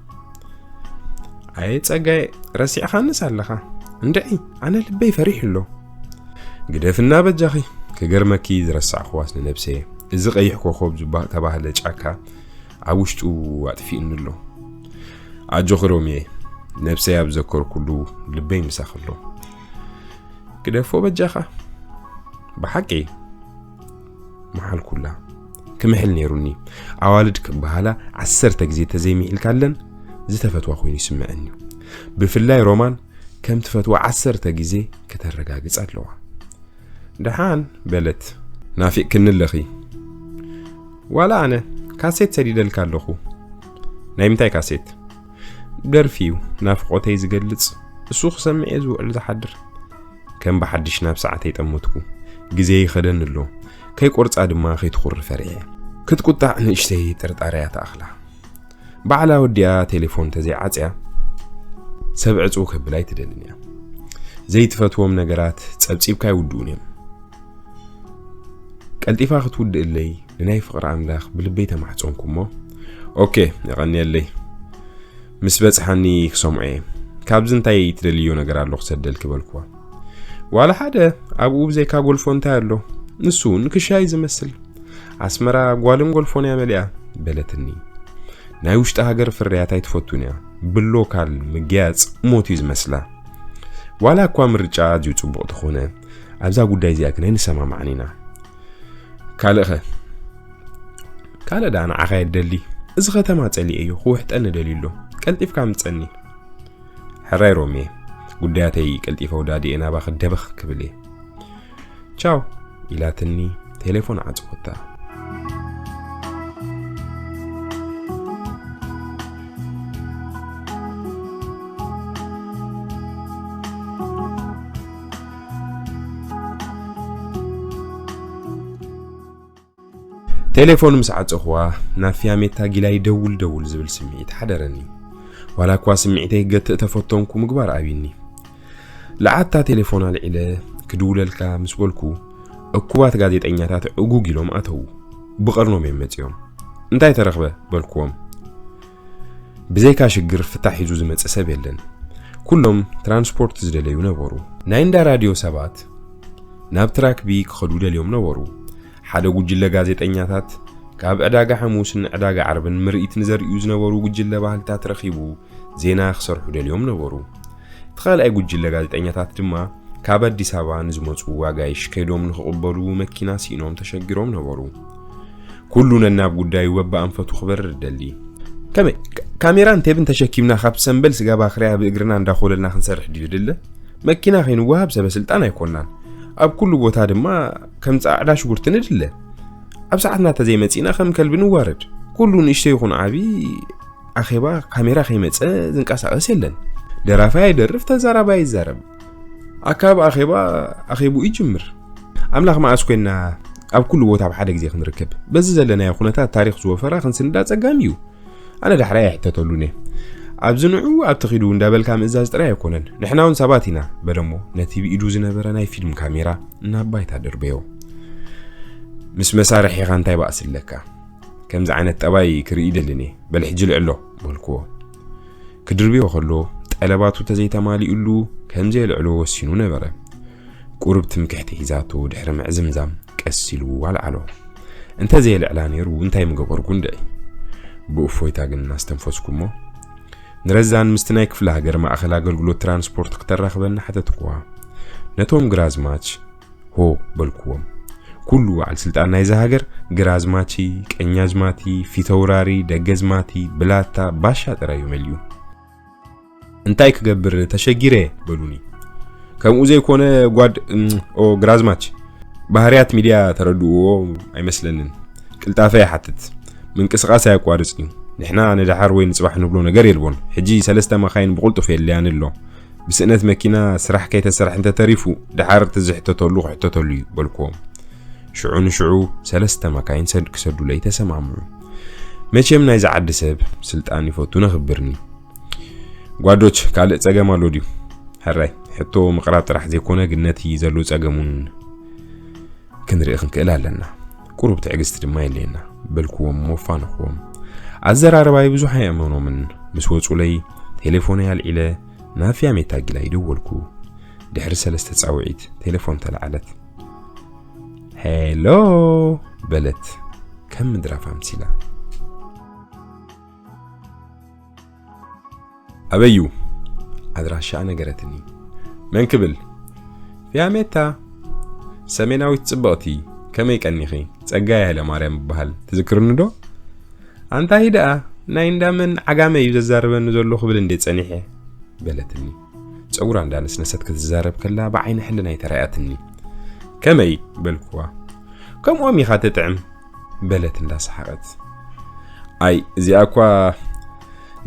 ኣየ ጸጋይ፣ ረሲዕኻንስ ኣለኻ? እንድዒ፣ ኣነ ልበይ ፈሪሑ ኣሎ። ግደፍና በጃኺ፣ ክገርመኪ ዝረሳዕኽዋስ ንነብሰየ። እዚ ቀይሕ ኮኾብ ዝባ-፣ ተባህለ ጫካ ኣብ ውሽጡ ኣጥፊእኒ ኣሎ። ኣጆኺ ሮሚየ፣ ነብሰይ ኣብ ዘከርኩሉ ልበይ ምሳኺ ኣሎ። ግደፎ በጃኻ። ብሓቂ መሓልኩላ። ክምሕል ነይሩኒ። ኣዋልድ ክበሃላ ዓሰርተ ግዜ ተዘይምሒልካለን ዝተፈትዋ ኮይኑ ይስምዐኒ እዩ። ብፍላይ ሮማን ከም ትፈትዋ ዓሰርተ ግዜ ከተረጋግጽ ኣለዋ። ደሓን በለት። ናፊቕክኒ ኣለኺ። ዋላ ኣነ ካሴት ሰዲደልካ ኣለኹ። ናይ ምንታይ ካሴት? ደርፊ እዩ ናፍቖተይ ዝገልጽ። እሱ ክሰምዕ እየ ዝውዕል ዝሓድር። ከም ብሓድሽ ናብ ሰዓተይ ጠመትኩ። ግዜ ይኸደኒ ኣሎ። ከይቆርጻ ድማ ከይትኹሪ ፈሪሐ። ክትቁጣዕ ንእሽተይ ጥርጣረ እያ ትኣኽላ። ባዕላ ወዲኣ ቴሌፎን ተዘይዓጽያ ሰብ ዕጹው ከብላ ኣይትደልን እያ። ዘይትፈትዎም ነገራት ጸብጺብካ ኣይውድኡን እዮም። ቀልጢፋ ክትውድእለይ ንናይ ፍቕሪ ኣምላኽ ብልበይ ተማሕጸንኩ እሞ፣ "ኦኬ፣ የቐንየለይ። ምስ በጽሓኒ ክሰምዖ እየ። ካብዚ እንታይ ትደልዮ ነገር ኣሎ ክሰደልኪ?" በልኩዋ። "ዋላ ሓደ፣ ኣብኡ ብዘይካ ጎልፎ እንታይ ኣሎ? ንሱ እውን ክሻ እዩ ዝመስል። ኣስመራ ጓልን ጎልፎን እያ መሊኣ" በለትኒ። ናይ ውሽጢ ሃገር ፍርያት ኣይትፈቱን እያ። ብሎካል ምግያጽ ሞት እዩ ዝመስላ። ዋላ እኳ ምርጫ ኣዝዩ ጽቡቕ ተኾነ፣ ኣብዛ ጉዳይ እዚኣ ግን ኣይንሰማማዕን ኢና። ካልእኸ? ካልእ ደኣ ንዓኻ እየ እደሊ። እዚ ከተማ ጸሊኤዮ፣ ክውሕጠኒ ደልዩ ኣሎ። ቀልጢፍካ ምጸኒ። ሕራይ ሮሜ፣ ጉዳያተይ ቀልጢፈ ወዳዲኤ ናባኺ ደበኽ ክብል እየ። ቻው ኢላትኒ ቴሌፎን ዓጽወታ። ቴሌፎን ምስ ዓጸኹዋ፣ ናብ ፊያሜታ ጊላይ ደውል ደውል ዝብል ስምዒት ሓደረኒ። ዋላ እኳ ስምዒተይ ክገትእ ተፈተንኩ፣ ምግባር ኣብይኒ። ለዓታ ቴሌፎን ኣልዒለ ክድውለልካ ምስ በልኩ፣ እኩባት ጋዜጠኛታት ዕጉግ ኢሎም ኣተዉ። ብቐርኖም እዮም መጺኦም። "እንታይ ተረኽበ?" በልክዎም። ብዘይካ ሽግር ፍታሕ ሒዙ ዝመጽእ ሰብ የለን። ኩሎም ትራንስፖርት ዝደለዩ ነበሩ። ናይ እንዳ ራድዮ ሰባት ናብ ትራክ ቢ ክኸዱ ደልዮም ነበሩ። ሓደ ጉጅለ ጋዜጠኛታት ካብ ዕዳጋ ሓሙስን ዕዳጋ ዓርብን ምርኢት ንዘርእዩ ዝነበሩ ጉጅለ ባህልታት ረኺቡ ዜና ክሰርሑ ደልዮም ነበሩ። እቲ ካልኣይ ጉጅለ ጋዜጠኛታት ድማ ካብ ኣዲስ ኣበባ ንዝመጹ ኣጋይሽ ከይዶም ንኽቕበሉ መኪና ስኢኖም ተሸጊሮም ነበሩ። ኩሉ ነናብ ጉዳዩ በብኣንፈቱ ክበርር ደሊ። "ከመይ፣ ካ-፣ ካሜራን ቴብን ተሸኪምና ካብ ሰምበል ስጋብ ኣኽርያ ብእግርና እንዳኾለልና ክንሰርሕ ድዩ ድለ? መኪና ከይንወሃብ ሰበ ስልጣን ኣይኮናን። ኣብ ኩሉ ቦታ ድማ ከም ጻዕዳ ሽጉርቲ ንድለ። ኣብ ሰዓትና ተዘይመጺና ከም ከልቢ ንዋረድ። ኩሉ ንእሽቶ ይኹን ዓቢ ኣኼባ ካሜራ ከይመጸ ዝንቀሳቐስ የለን። ደራፋይ ኣይደርፍ፣ ተዛራባይ ይዛረብ። ኣካብ ኣኼባ ኣኼቡ ይጅምር። ኣምላኽ መዓስ ኮይና ኣብ ኩሉ ቦታ ኣብ ሓደ ግዜ ክንርከብ? በዚ ዘለናዮ ኩነታት ታሪኽ ዝወፈራ ክንስንዳ ጸጋሚ እዩ። ኣነ ዳሕራይ ኣይሕተተሉን እየ። ኣብዚ ንዑ ኣብቲ ኺዱ እንዳበልካ ምእዛዝ ጥራይ ኣይኮነን። ንሕና እውን ሰባት ኢና" በለሞ ነቲ ብኢዱ ዝነበረ ናይ ፊልም ካሜራ ናብ ባይታ ደርበዮ። "ምስ መሳርሒኻ እንታይ ባእሲ ኣለካ? ከምዚ ዓይነት ጠባይ ክርኢ ይደልን እየ። በል ሕጂ ልዕሎ" በልክዎ። ክድርብዮ ከሎ ጠለባቱ ተዘይተማሊኡሉ ከም ዘየልዕሎ ወሲኑ ነበረ። ቁሩብ ትምክሕቲ ሒዛቶ ድሕሪ ምዕዝምዛም ቀስ ኢሉ ኣልዓሎ። "እንተ ዘየልዕላ ነይሩ እንታይ ምገበርኩ እንድዒ?" ብእፎይታ ግን ኣስተንፈስኩ እሞ፣ ንረዛን ምስቲ ናይ ክፍለ ሃገር ማእኸል ኣገልግሎት ትራንስፖርት ክተራኽበኒ ሓተትክዋ። ነቶም ግራዝማች ሆ በልክዎም። ኩሉ በዓል ስልጣን ናይዛ ሃገር ግራዝማቺ፣ ቀኛዝማቲ፣ ፊተውራሪ፣ ደገዝማቲ፣ ብላታ፣ ባሻ ጥራይ እዩ መሊኡ። "እንታይ ክገብር ተሸጊረ?" በሉኒ። "ከምኡ ዘይኮነ ጓድ፣ እም፣ ኦ ግራዝማች፣ ባህርያት ሚድያ ተረድእዎ ኣይመስለንን። ቅልጣፈ ይሓትት። ምንቅስቓስ ኣየቋርጽን እዩ። ንሕና ንደሓር ወይ ንጽባሕ ንብሎ ነገር የልቦን። ሕጂ ሰለስተ መኻይን ብቕልጡፍ የድልያን ኣሎ። ብስእነት መኪና ስራሕ ከይተሰርሐ እንተተሪፉ፣ ደሓር እቲ ዝሕተተሉ ክሕተተሉ እዩ" በልክዎም። ሽዑ ንሽዑ ሰለስተ መካይን ሰድ-፣ ክሰዱለይ ተሰማምዑ። መቸም ናይዚ ዓዲ ሰብ ስልጣን ይፈቱ ነኽብርኒ። ጓዶች፣ ካልእ ጸገም ኣሎ ድዩ? ሕራይ፣ ሕቶ ምቕራብ ጥራሕ ዘይኮነ፣ ግን ነቲ ዘሎ ጸገም እውን ክንርኢ ክንክእል ኣለና። ቁሩብ ትዕግስቲ ድማ የድልየና፣ በልክዎም እሞ ኣፋነኽዎም። ኣዘራርባይ ብዙሕ ኣየእመኖምን። ምስ ወጹለይ፣ ቴሌፎነይ ኣልዒለ ናብ ፊያሜታ ጊላ ይደወልኩ። ድሕሪ ሰለስተ ጻውዒት፣ ቴሌፎን ተላዕለት። "ሄሎ" በለት፣ ከም ምድራፍ ኣምሲላ። "ኣበዩ?" ኣድራሻኣ ነገረትኒ። "መን ክብል?" "ፊያሜታ፣ ሰሜናዊት ጽብቕቲ፣ ከመይ ቀኒኺ? ጸጋይ ሃይለማርያም እበሃል፣ ትዝክርኒ ዶ?" "ኣንታይ ደኣ፣ ናይ እንዳመን ዓጋመ እዩ ዘዛርበኒ ዘሎ ክብል እንዴ ጸኒሐ?" በለትኒ። ጸጉራ እንዳነስነሰት ክትዛረብ ከላ ብዓይኒ ሕልናይ ተራእያትኒ። "ከመይ?" በልክዋ። "ከምኦም ኢኻ ትጥዕም?" በለት እንዳሰሓቐት። "ኣይ፣ እዚኣ እኳ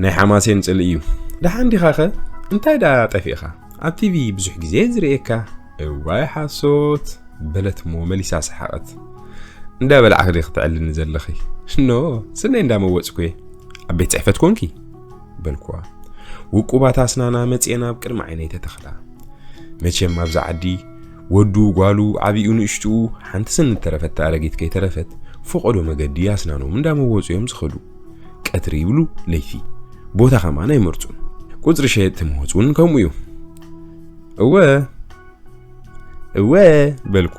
ናይ ሓማሴን ጽልኢ እዩ። ደሓን ዲኻኸ? እንታይ ደኣ ጠፊእኻ? ኣብ ቲቪ ብዙሕ ግዜ ዝርእየካ?" "እዋይ ሓሶት!" በለት እሞ መሊሳ ሰሓቐት። "እንዳበላዕኺ ዲኺ ተዕልኒ ዘለኺ? ኖ፣ ስነይ እንዳመወጽኩ እየ። ኣብ ቤት ጽሕፈት ኮንኪ?" በልክዋ። ውቁባት ኣስናና መጺኤን ኣብ ቅድሚ ዓይነይ ተተኽላ። መቸም ኣብዚ ዓዲ ወዱ፣ ጓሉ፣ ዓቢኡ፣ ንእሽትኡ፣ ሓንቲ ስኒ እተረፈታ ኣረጊት ከይተረፈት ፈቐዶ መገዲ ኣስናኖም እንዳመወጹ እዮም ዝኸዱ። ቀትሪ ይብሉ ለይቲ፣ ቦታ ከማን ኣይመርጹን። ቁጽሪ ሸየጥቲ መወጽ እውን ከምኡ እዩ። "እወ፣ እወ" በልኩ፣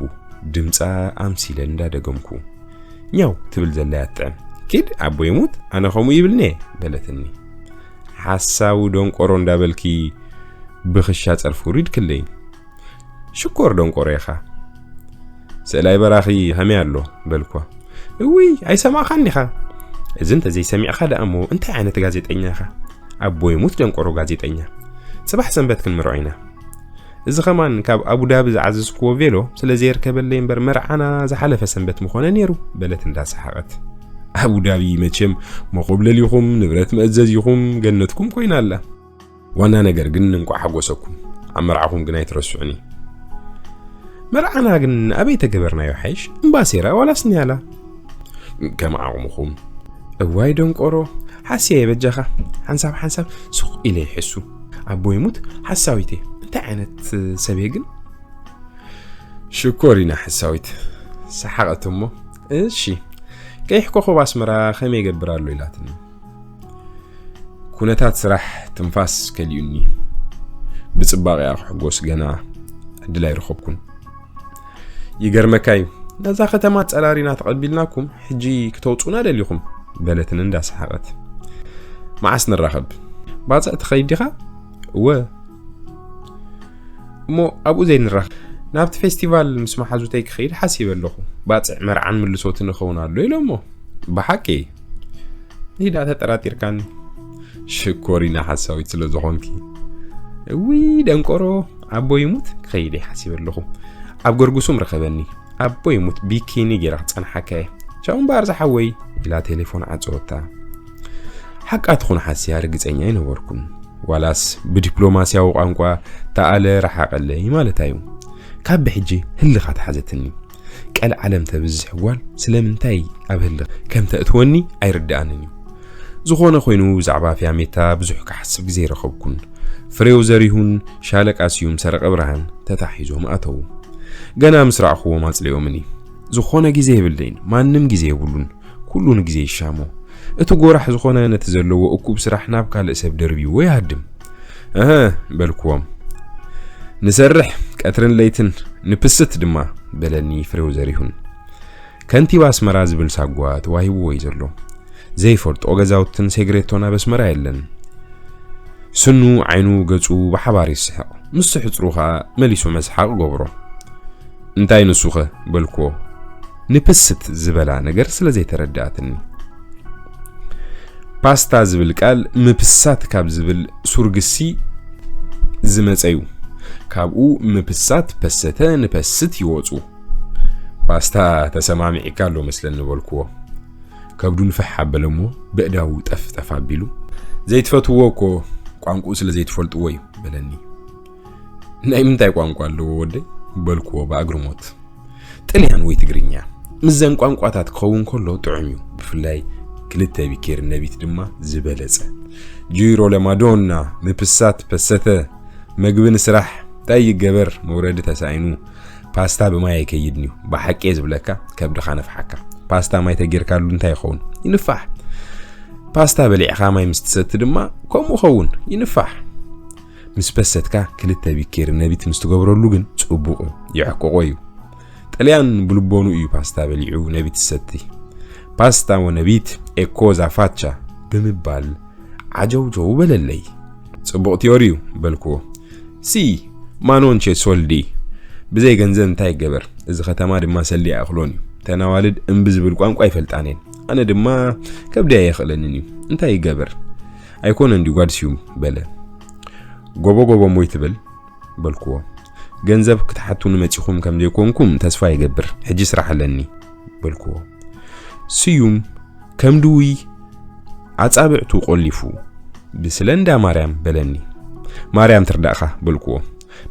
ድምጻ ኣምሲለ እንዳደገምኩ። ኛው ትብል ዘላ እያ ትጥዕም። "ኪድ ኣቦ ይሙት፣ ኣነ ከምኡ ይብልኒ እየ" በለትኒ። "ሓሳዊ ደንቆሮ እንዳበልኪ ብኽሻ ጸርፊ ውሪድክለይ። ሽኮር ደንቆሮ ኢኻ። ስእላይ በራኺ ከመይ ኣሎ?" በልኳ። "እውይ፣ ኣይሰማዕኻን ዲኻ? እዚ እንተዘይሰሚዕኻ ደኣ እሞ እንታይ ዓይነት ጋዜጠኛ ኢኻ? ኣቦ ይሙት ደንቆሮ ጋዜጠኛ። ጽባሕ ሰንበት ክንምርዖ ኢና። እዚ ኸማን ካብ ኣቡዳቢ ዝዓዘዝክዎ ቬሎ ስለ ዘየርከበለይ እምበር መርዓና ዝሓለፈ ሰንበት ምኾነ ነይሩ" በለት እንዳሰሓቐት። ኣቡዳቢ መቸም መኾብለሊኹም፣ ንብረት መእዘዚኹም፣ ገነትኩም ኮይና ኣላ። ዋና ነገር ግን እንቋዕ ሓጎሰኩም። ኣብ መርዓኹም ግን ኣይትረስዑኒ። መርዓና ግን ኣበይ ተገበርናዮ ሓይሽ? እምባሴራ ዋላስ ኒያላ? ከም ዓቕምኹም። እዋይ ደንቆሮ፣ ሓስየ በጃኻ። ሓንሳብ ሓንሳብ ሱቕ ኢለ ይሕሱ። ኣቦ ይሙት ሓሳዊቴ፣ እንታይ ዓይነት ሰብየ ግን? ሽኮሪና ሓሳዊት ሰሓቐት እሞ፣ እሺ፣ ቀይሕ ኮኸብ ኣስመራ ከመይ ይገብር ኣሎ ኢላትኒ። ኩነታት ስራሕ ትንፋስ ከሊኡኒ። ብጽባቐያ ክሕጎስ ገና ዕድል ኣይረኸብኩን። ይገርመካ እዩ፣ ነዛ ከተማ ጸራሪና ተቐቢልናኩም፣ ሕጂ ክተውጹና ደሊኹም፣ በለትኒ እንዳሰሓቐት። መዓስ ንራኸብ? ባጽዕ ትኸይድ ዲኻ? እወ። እሞ ኣብኡ ዘይንራኸብ? ናብቲ ፌስቲቫል ምስ መሓዙተይ ክኸይድ ሓሲበ ኣለኹ። ባጽዕ መርዓን ምልሶትን ይኸውን ኣሎ ኢሎሞ። ብሓቂ? ንሂዳ ተጠራጢርካኒ። ሽኮሪና ሓሳዊት ስለ ዝኾንኪ። እውይ ደንቆሮ፣ ኣቦ ይሙት ክኸይድ እየ ሓሲበ ኣለኹ። ኣብ ገርጉሱም ረኸበኒ። ኣቦ ይሙት ቢኪኒ ገይረ ክጸንሓካ እየ። ቻው እምበኣር ዝሓወይ፣ ኢላ ቴሌፎን ዓጸወታ። ሓቃ ትኹን ሓስያ ርግጸኛ ኣይነበርኩን። ዋላስ ብዲፕሎማስያዊ ቋንቋ ተኣለ ረሓቐለይ ማለታ እዩ። ካብ ብሕጂ ህልኻ ተሓዘትኒ። ቀልዓለም ተብዝሕ ጓል ስለምንታይ ኣብ ህልኽ ከም ተእትወኒ ኣይርድኣንን እዩ። ዝኾነ ኮይኑ ብዛዕባ ፊያሜታ ብዙሕ ክሓስብ ግዜ ረኸብኩን። ፍሬው ዘሪሁን ሻለቃ ስዩም ሰረቐ ብርሃን ተታሒዞም ኣተዉ። ገና ምስ ረኣኽዎም ኣጽሊኦምኒ። ዝኾነ ግዜ የብለይን፣ ማንም ግዜ የብሉን። ኩሉ ንግዜ ይሻሞ። እቲ ጎራሕ ዝኾነ ነቲ ዘለዎ እኩብ ስራሕ ናብ ካልእ ሰብ ደርቢዎ ይሃድም። እህ፣ በልክዎም። ንሰርሕ ቀትርን ለይትን፣ ንፕስት ድማ፣ በለኒ ፍሬው ዘሪሁን። ከንቲባ ኣስመራ ዝብል ሳጓ ተዋሂብዎ እዩ ዘሎ። ዘይፈልጦ ገዛውትን ሴግሬቶን ኣብ ኣስመራ የለን። ስኑ ዓይኑ ገጹ ብሓባር ይስሕቕ። ምስ ሕጽሩ ኸኣ መሊሱ መስሓቕ ገብሮ። እንታይ ንሱኸ? በልክዎ። ንፕስት ዝበላ ነገር ስለ ዘይተረድኣትኒ። ፓስታ ዝብል ቃል ምፕሳት ካብ ዝብል ሱር ግሲ ዝመጸ እዩ። ካብኡ ምፕሳት፣ ፐሰተ፣ ንፐስት ይወጹ። ፓስታ ተሰማሚዕካ ኣሎ መስለኒ በልክዎ። ከብዱ ንፍሕ ኣበለ እሞ ብእዳዉ ጠፍ ጠፍ ኣቢሉ፣ ዘይትፈትዎ እኮ ቋንቋኡ ስለ ዘይትፈልጥዎ እዩ በለኒ። ናይ ምንታይ ቋንቋ ኣለዎ ወደይ? በልክዎ ብኣግርሞት። ጥልያን ወይ ትግርኛ። ምስዘን ቋንቋታት ክኸውን ከሎ ጥዑም እዩ። ብፍላይ ክልተ ቢኬር ነቢት ድማ ዝበለጸ። ጂሮ ለማዶና፣ ምፕሳት ፐሰተ፣ መግቢ ንስራሕ፣ እንታይ ይገበር፣ መውረዲ ተሳኢኑ፣ ፓስታ ብማይ ኣይከይድን እዩ። ብሓቂ እየ ዝብለካ፣ ከብድኻ ነፍሓካ። ፓስታ ማይ ተጌርካሉ እንታይ ይኸውን? ይንፋሕ። ፓስታ በሊዕኻ ማይ ምስ ትሰቲ ድማ ከምኡ ኸውን፣ ይንፋሕ። ምስ ፐሰትካ ክልተ ቢኬር ነቢት ምስ ትገብረሉ ግን ጽቡቕ እዩ፣ የዕቅቆ እዩ። ጥልያን ብልቦኑ እዩ ፓስታ በሊዑ ነቢት ዝሰቲ። ፓስታ ወነቢት ኤኮ ዛፋቻ ብምባል ዓጀውጀው በለለይ። ጽቡቕ ቲዮሪ እዩ በልክዎ። ሲ ማኖንቼ ሶልዲ፣ ብዘይ ገንዘብ እንታይ ይገበር? እዚ ከተማ ድማ ሰልዲ ኣይኣኽሎን እዩ። ተን ኣዋልድ እምቢ ዝብል ቋንቋ ኣይፈልጣን እየን። ኣነ ድማ ከብደይ ኣየኽእለንን እዩ። እንታይ ይገበር? ኣይኮነን ድዩ ጓድ ስዩም? በለ። ጎቦ ጎቦ እሞ ይትብል በልክዎ። ገንዘብ ክትሓቱኒ መጺኹም ከም ዘይኮንኩም ተስፋ ይገብር። ሕጂ ስራሕ ኣለኒ በልክዎ። ስዩም ከም ድውይ ኣጻብዕቱ ቆሊፉ፣ ብስለ እንዳ ማርያም በለኒ። ማርያም ትርዳእኻ በልክዎ።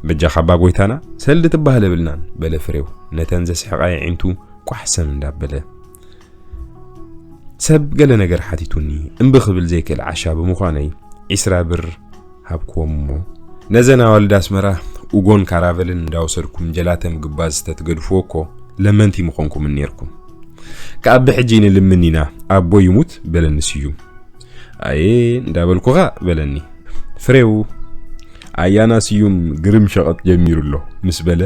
በጃኻ ኣባ ጎይታና ሰልዲ ትበሃል የብልናን በለ ፍሬው ነተን ዘስሕቓ የዒንቱ ቋሕሰም እንዳበለ። ሰብ ገለ ነገር ሓቲቱኒ እምቢ ክብል ዘይክእል ዓሻ ብምዃነይ ዒስራ ብር ሃብክዎም እሞ፣ ነዘን ኣዋልድ ኣስመራ ኡጎን ካራቨልን እንዳወሰድኩም ጀላተ ምግባዝ ተትገድፍዎ እኮ ለመንቲ ምኾንኩምን ኔርኩም። ከኣ ብሕጂ ንልምን ኢና፣ ኣቦ ይሙት በለኒ ስዩም። ኣየ እንዳበልኩኻ በለኒ ፍሬው። ኣያና ስዩም ግርም ሸቐጥ ጀሚሩ ኣሎ ምስ በለ፣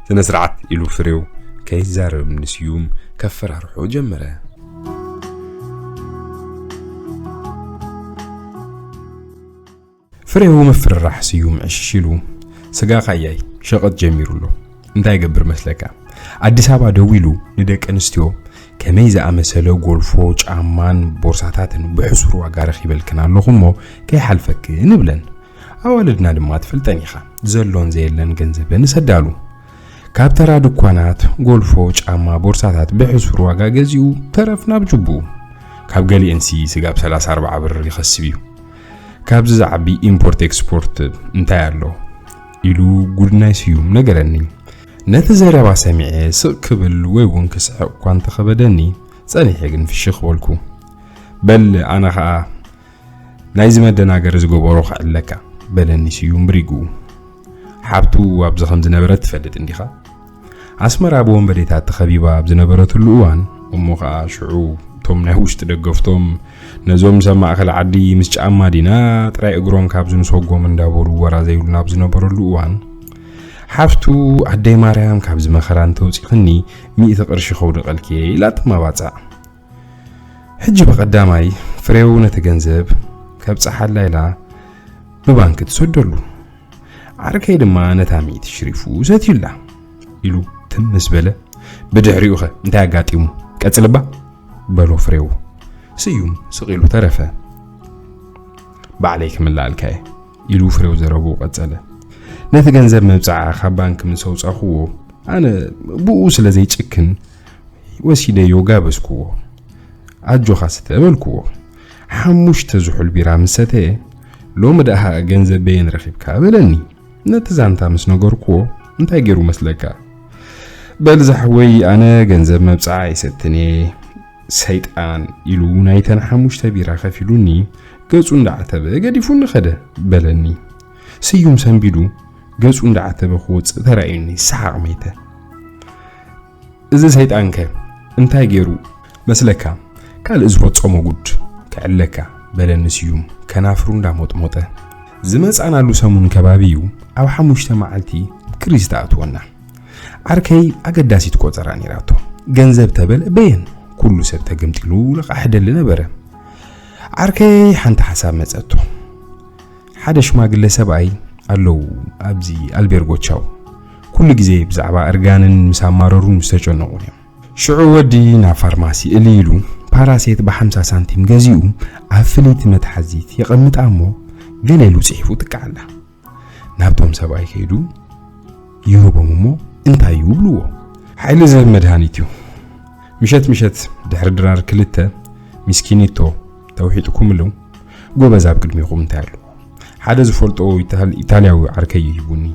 ስነ ስርዓት ኢሉ ፍሬው ከይዛረብ ንስዩም ከፈራርሖ ጀመረ። ፍሬው ምፍርራሕ ስዩም ዕሽሽ ኢሉ፣ ስጋ ካያይ ሸቐጥ ጀሚሩ ኣሎ፣ እንታይ ይገብር መስለካ? ኣዲስ ኣበባ ደዊሉ ንደቂ ኣንስትዮ ከመይ ዝኣመሰለ ጎልፎ ጫማን ቦርሳታትን ብሕሱር ዋጋ ረኺበልክን ኣለኹ እሞ ከይሓልፈክን እብለን። ኣዋልድና ድማ ትፈልጠን ኢኻ፣ ዘሎን ዘየለን ገንዘበን እሰዳሉ። ካብ ተራ ድኳናት ጎልፎ ጫማ ቦርሳታት ብሕሱር ዋጋ ገዚኡ ተረፍ ናብ ጅቡኡ። ካብ ገሊኤንሲ ስጋብ ሰላሳ ኣርባዓ ብር ይኸስብ እዩ። ካብዚ ዝዓቢ ኢምፖርት ኤክስፖርት እንታይ ኣሎ? ኢሉ ጉድ ናይ ስዩም ነገረኒ። ነቲ ዘረባ ሰሚዐ ስቕ ክብል ወይ እውን ክስሕቕ እኳ እንተኸበደኒ፣ ጸኒሐ ግን ፍሽኽ በልኩ። በል ኣነ ኸኣ ናይዚ መደናገሪ ዝገበሮ ክዕለካ፣ በለኒ ስዩም ብሪግኡ። ሓብቱ ኣብዚ ከም ዝነበረት ትፈልጥ እንዲኻ? ኣስመራ ብወንበዴታት ተኸቢባ ኣብ ዝነበረትሉ እዋን፣ እሞ ኸኣ ሽዑ እቶም ናይ ውሽጢ ደገፍቶም ነዞም ሰብ ማእከል ዓዲ ምስ ጫማ ዲና ጥራይ እግሮም ካብ ዝንሰጎም እንዳበሉ ወራ ዘይብሉ ናብ ዝነበረሉ እዋን፣ ሓፍቱ ኣደይ ማርያም ካብዚ መኸራ እንተውፂኽኒ ሚእቲ ቅርሺ ከውድቐልኪ እየ ኢላትማ ባጻዕ። ሕጂ ብቐዳማይ ፍሬው ነቲ ገንዘብ ከብጽሓላ ኢላ ብባንክ ትሰደሉ። ዓርከይ ድማ ነታ ሚእቲ ሽሪፉ ሰትዩላ ኢሉ ትም ምስ በለ፣ ብድሕሪኡ ኸ እንታይ ኣጋጢሙ? ቀጽልባ በሎ ፍሬው። ስዩም ስቕ ኢሉ ተረፈ። ባዕለይ ክምልኣልካ እየ ኢሉ ፍሬው ዘረብኡ ቀጸለ። ነቲ ገንዘብ መብጽዓ ካብ ባንክ ምስ ኣውጻኹዎ ኣነ ብኡ ስለ ዘይጭክን ወሲደዮ ጋበዝኩዎ። ኣጆኻ ስተ በልኩዎ። ሓሙሽተ ዝሑል ቢራ ምስ ሰተየ፣ ሎሚ ደኣ ገንዘብ በየን ረኺብካ በለኒ። ነቲ ዛንታ ምስ ነገርኩዎ እንታይ ገይሩ መስለካ? በል ዛሕወይ ኣነ ገንዘብ መብጽዓ ኣይሰትን እየ ሰይጣን ኢሉ ናይተን ሓሙሽተ ቢራ ከፊሉኒ ገጹ እንዳዓተበ ገዲፉኒ ኸደ በለኒ። ስዩም ሰንቢዱ ገጹ እንዳዓተበ ክወጽእ ተራእዩኒ ሰሓቕ መይተ። እዚ ሰይጣንከ እንታይ ገይሩ መስለካ? ካልእ ዝፈጸሞ ጉድ ክዕለካ በለኒ ስዩም ከናፍሩ እንዳሞጥሞጠ። ዝመጻናሉ ሰሙን ከባቢ እዩ ኣብ ሓሙሽተ መዓልቲ ክሪዝ ተኣትወና። ዓርከይ ኣገዳሲት ቆጸራ ነይራቶ። ገንዘብ ተበል በየን ኩሉ ሰብ ተገምጢሉ ለቓሕ ደሊ ነበረ። ዓርከይ ሓንቲ ሓሳብ መጸቶ። ሓደ ሽማግለ ሰብኣይ ኣለዉ ኣብዚ ኣልቤርጎ ቻው። ኩሉ ግዜ ብዛዕባ እርጋንን ምስ ኣማረሩን ምስ ተጨነቑን እዮም። ሽዑ ወዲ ናብ ፋርማሲ እሊ ኢሉ ፓራሴት ብሓምሳ ሳንቲም ገዚኡ ኣብ ፍልይቲ መትሓዚት የቐምጣ እሞ ገለ ኢሉ ጽሒፉ ትከዓላ። ናብቶም ሰብኣይ ከይዱ ይህቦም እሞ እንታይ እዩ ብልዎ። ሓይሊ ዝህብ መድሃኒት እዩ። ምሸት ምሸት ድሕሪ ድራር ክልተ ሚስኪኒቶ ተውሒጥኩምሉ ጎበዝ ኣብ ቅድሚኹም እንታይ ኣሎ? ሓደ ዝፈልጦ ኢታል-፣ ኢታልያዊ ዓርከይ እዩ ሂቡኒ።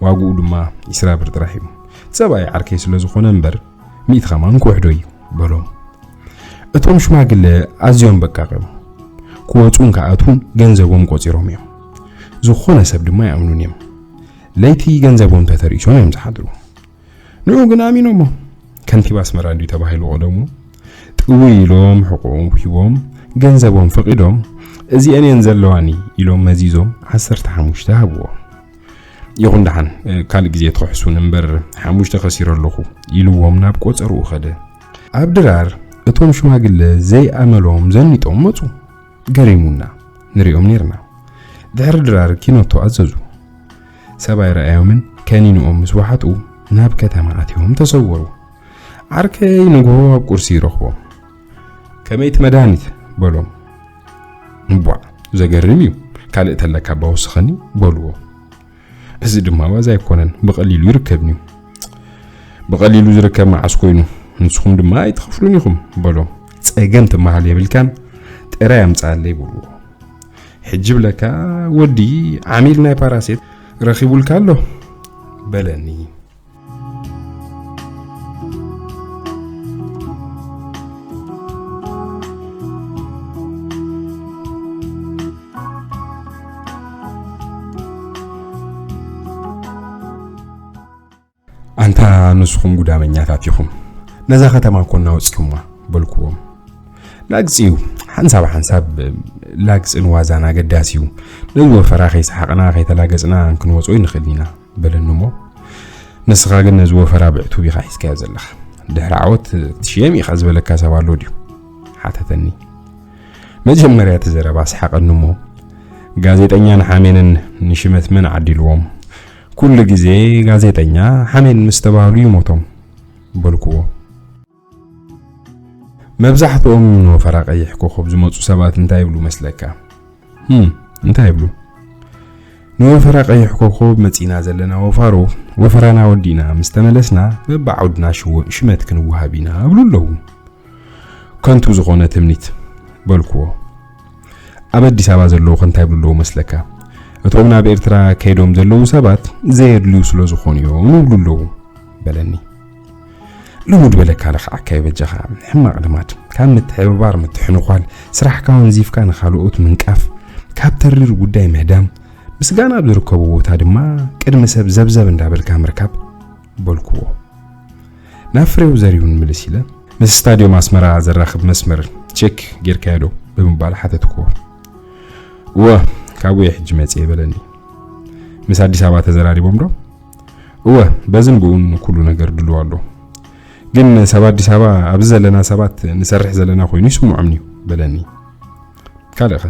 ዋግኡ ድማ ዒስራ ብር ጥራሕ እዩ። እቲ ሰብኣይ ዓርከይ ስለ ዝኾነ እምበር ሚእቲ ከማን ክውሕዶ እዩ በሎም። እቶም ሽማግለ ኣዝዮም በቃቕ እዮም። ክወፁን ክኣትዉን ገንዘቦም ቆፂሮም እዮም። ዝኾነ ሰብ ድማ ይኣምኑን እዮም። ለይቲ ገንዘቦም ተተሪሶም እዮም ዝሓድሩ። ንዑ ግን ኣሚኖሞ። ከንቲባ ኣስመራ እንድዩ ተባሂሉ ቀደሙ። ጥውይ ኢሎም ሕቆም ሂቦም ገንዘቦም ፈቒዶም እዚአን እየን ዘለዋኒ ኢሎም መዚዞም ዓሰርተ ሓሙሽተ ሃብዎ። ይኹን ደሓን ካልእ ግዜ ትኽሕሱን እምበር ሓሙሽተ ከሲረ ኣለኹ ኢልዎም ናብ ቆጸርኡ ኸደ። ኣብ ድራር እቶም ሽማግለ ዘይኣመሎም ዘኒጦም መጹ። ገሪሙና ንሪኦም ኔርና። ድሕሪ ድራር ኪኖቶ ኣዘዙ። ሰብኣይ ረኣዮምን ከኒንኦም ምስ ወሓጡ ናብ ከተማ ኣትዮም ተሰወሩ። ዓርከይ ንግሆ ኣብ ቁርሲ ይረኽቦም። ከመይ እቲ መድሃኒት በሎም። እቧዕ ዘገርም እዩ፣ ካልእ ተለካ እባ ወስኸኒ በልዎ። እዚ ድማ ዋዛ ኣይኮነን፣ ብቐሊሉ ይርከብን እዩ። ብቐሊሉ ዝርከብ መዓስ ኮይኑ፣ ንስኹም ድማ ኣይትኸፍሉን ኢኹም በሎም። ጸገም ትመሃል የብልካን፣ ጥራይ ኣምጽኣለይ በልዎ። ሕጂ ብለካ ወዲ ዓሚል ናይ ፓራሴት ረኺቡልካ ኣሎ በለኒ። ኣንታ ንስኹም ጉዳመኛታት ኢኹም፣ ነዛ ከተማ እኮ እናወጽኩማ በልክዎም። ላግጺ እዩ፣ ሓንሳብ ሓንሳብ ላግጽን ዋዛን ኣገዳሲ እዩ። ነዚ ወፈራ ከይሰሓቕና ከይተላገጽና ክንወጾ ይንኽእል ኢና በለኒ እሞ፣ ንስኻ ግን ነዚ ወፈራ ብዕቱብ ኢኻ ሒዝካዮ ዘለኻ። ድሕሪ ዓወት ክትሽየም ኢኻ ዝበለካ ሰብ ኣሎ ድዩ? ሓተተኒ። መጀመርያ እቲ ዘረባ ሰሓቐኒ እሞ፣ ጋዜጠኛን ሓሜንን ንሽመት መን ዓዲልዎም? ኩሉ ግዜ ጋዜጠኛ ሓሜን ምስ ተባህሉ ይሞቶም በልክዎ። መብዛሕትኦም ንወፈራ ቀይሕ ኮኾብ ዝመጹ ሰባት እንታይ ይብሉ መስለካ? ህም፣ እንታይ ይብሉ? ንወፈራ ቀይሕ ኮኾብ መጺና ዘለና ወፋሮ፣ ወፈራና ወዲእና ምስ ተመለስና በብዓውድና ሽወ-፣ ሽመት ክንወሃብ ኢና እብሉ ኣለዉ። ከንቱ ዝኾነ ትምኒት በልክዎ። ኣብ ኣዲስ ኣበባ ዘለዉ ከ እንታይ ይብሉ ኣለዉ መስለካ? እቶም ናብ ኤርትራ ከይዶም ዘለዉ ሰባት ዘየድልዩ ስለ ዝኾኑ እዮም ይብሉ ኣለዉ በለኒ። ልሙድ በለካ ለኽዓካ ይበጃኻ። ሕማቕ ልማድ፣ ካብ ምትሕብባር ምትሕንኳል፣ ስራሕካ ወንዚፍካ ንኻልኦት ምንቃፍ፣ ካብ ተሪር ጉዳይ ምህዳም፣ ምስጋና ኣብ ዝርከቦ ቦታ ድማ ቅድሚ ሰብ ዘብዘብ እንዳበልካ ምርካብ በልኩዎ። ናብ ፍሬው ዘሪሁን ምልስ ኢለ፣ ምስ ስታዲዮም ኣስመራ ዘራኽብ መስመር ቼክ ጌርካዮ ዶ? ብምባል ሓተትኩዎ። እወ፣ ካብኡ እየ ሕጂ መጽየ በለኒ። ምስ ኣዲስ ኣበባ ተዘራሪቦም ዶ? እወ፣ በዝን ብኡን ኩሉ ነገር ድልው ኣሎ። ግን ሰብ ኣዲስ ኣበባ ኣብዚ ዘለና ሰባት ንሰርሕ ዘለና ኮይኑ ይስምዖም እዩ በለኒ። ካልእኸ?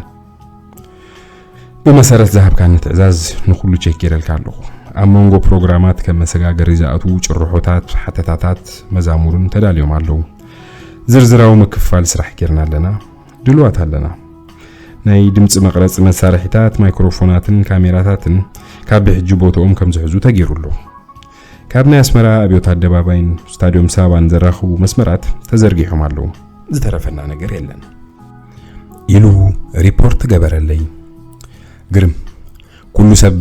ብመሰረት ዝሃብካኒ ትዕዛዝ ንኹሉ ቼክ ጌረልካ ኣለኹ። ኣብ መንጎ ፕሮግራማት ከም መሰጋገሪ ዝኣትዉ ጭርሖታት፣ ሓተታታት፣ መዛሙርን ተዳልዮም ኣለዉ። ዝርዝራዊ ምክፍፋል ስራሕ ጌርና ኣለና። ድሉዋት ኣለና። ናይ ድምፂ መቕረፂ መሳርሒታት፣ ማይክሮፎናትን ካሜራታትን ካብ ብሕጂ ቦትኦም ከም ዝሕዙ ተገይሩ ኣሎ። ካብ ናይ ኣስመራ ኣብዮት ኣደባባይን ስታዲዮም ሳባን ዘራኽቡ መስመራት ተዘርጊሖም ኣለዉ። ዝተረፈና ነገር የለን ኢሉ ሪፖርት ገበረለይ። ግርም፣ ኩሉ ሰብ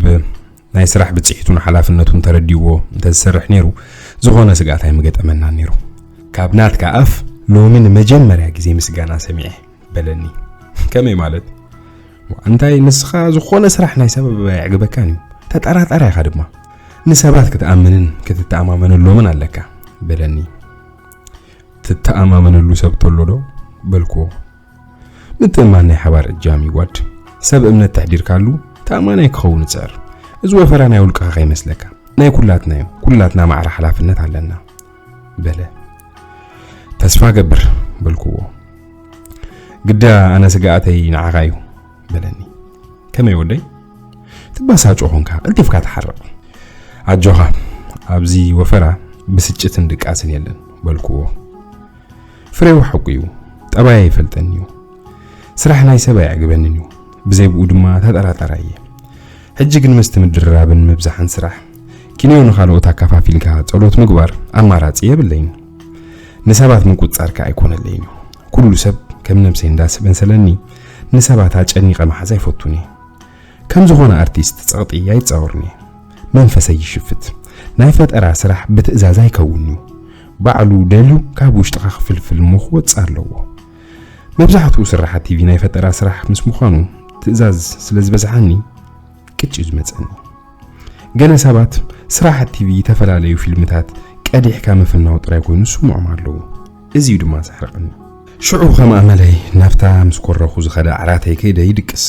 ናይ ስራሕ ብፅሒቱን ሓላፍነቱን ተረዲዎ እንተዝሰርሕ ነይሩ፣ ዝኾነ ስግኣት ኣይምገጠመናን ነይሩ። ካብ ናትካ ኣፍ ሎሚ ንመጀመርያ ግዜ ምስጋና ሰሚዐ በለኒ። ከመይ ማለት? እንታይ ንስኻ ዝኾነ ስራሕ ናይ ሰብ ኣየዕግበካን እዩ። ተጠራጣሪ ኢኻ ድማ። ንሰባት ክትኣምንን ክትተኣማመነሎምን ኣለካ በለኒ። ትተኣማመነሉ ሰብ ተሎ ዶ? በልኩዎ። ምትእምማን ናይ ሓባር እጃም እዩ ጓድ። ሰብ እምነት ተሕዲርካሉ ተኣማናይ ክኸውን ይጽዕር። እዚ ወፈራ ናይ ውልቅኻ ከይመስለካ። ናይ ኩላትና እዩ። ኩላትና ማዕረ ሓላፍነት ኣለና በለ። ተስፋ ገብር በልኩዎ። ግዳ ኣነ ስግኣተይ ንዓኻ እዩ በለኒ። ከመይ ወደይ? ትባሳጮ ኾንካ ቀልጢፍካ ትሓርቕ። ኣጆኻ፣ ኣብዚ ወፈራ ብስጭትን ድቃስን የለን በልኩዎ። ፍሬው ሓቁ እዩ። ጠባይ ኣይፈልጠን እዩ። ስራሕ ናይ ሰብ ኣየዕግበንን እዩ። ብዘይ ብኡ ድማ ተጠራጣራይ እየ። ሕጂ ግን ምስቲ ምድርራብን ምብዛሕን ስራሕ ኪንዮ ንኻልኦት ኣካፋፊልካ ጸሎት ምግባር ኣማራጺ የብለይን። ንሰባት ምቁጽጻር ከኣ ኣይኮነለይን እዩ። ኩሉ ሰብ ከም ነብሰይ እንዳስበንሰለኒ ንሰባት ኣጨኒቐ ምሓዝ ኣይፈቱን እየ። ከም ዝኾነ ኣርቲስት ጸቕጢ ኣይጻወርን እየ። መንፈሰይ ይሽፍት። ናይ ፈጠራ ስራሕ ብትእዛዝ ኣይከውን እዩ። ባዕሉ ደልዩ ካብ ውሽጥኻ ክፍልፍል እሞ ክወጽእ ኣለዎ። መብዛሕትኡ ስራሓት ቲቪ ናይ ፈጠራ ስራሕ ምስ ምዃኑ ትእዛዝ ስለ ዝበዝሓኒ ቅጭ እዩ ዝመጸኒ። ገለ ሰባት ስራሓት ቲቪ ዝተፈላለዩ ፊልምታት ቀዲሕካ ምፍናው ጥራይ ኮይኑ ዝስምዖም ኣለዉ። እዚ እዩ ድማ ዘሕርቐኒ። ሽዑ ከም ኣመለይ ናብታ ምስ ኮረኹ ዝኸደ ዓራተይ ከይደ ይድቅስ።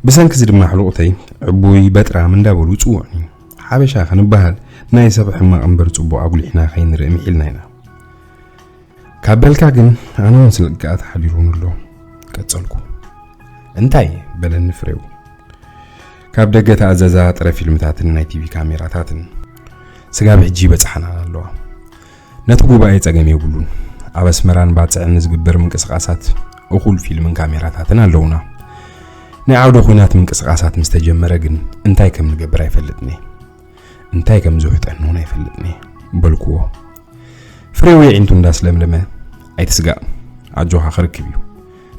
ብሰንኪ እዚ ድማ ሕሉቕተይ ዕቡይ በጥራም እንዳበሉ ይጽውዑኒ። ሓበሻ ክንበሃል ናይ ሰብ ሕማቕ እምበር ጽቡቕ ኣጉሊሕና ከይንርኢ ምሒልና ኢና። ካብ በልካ ግን ኣነ እውን ስግኣት ሓዲሩኒ ኣሎ። ቀጸልኩ። እንታይ? በለኒ ፍሬው። ካብ ደገ ተኣዘዛ ጥረ ፊልምታትን ናይ ቲቪ ካሜራታትን ስጋብ ሕጂ ይበጽሓና ኣለዋ። ነቲ ጉባኤ ጸገም የብሉን። ኣብ ኣስመራን ባጽዕን ንዝግበር ምንቅስቓሳት እኹል ፊልምን ካሜራታትን ኣለዉና። ናይ ዓውደ ኲናት ምንቅስቓሳት ምስ ተጀመረ ግን እንታይ ከም ንገብር ኣይፈልጥን እየ። እንታይ ከም ዝውሕጠኒ እውን ኣይፈልጥን እየ በልክዎ። ፍሬው የዒንቱ እንዳስለምለመ፣ ኣይትስጋእ፣ ኣጆኻ ክርክብ እዩ።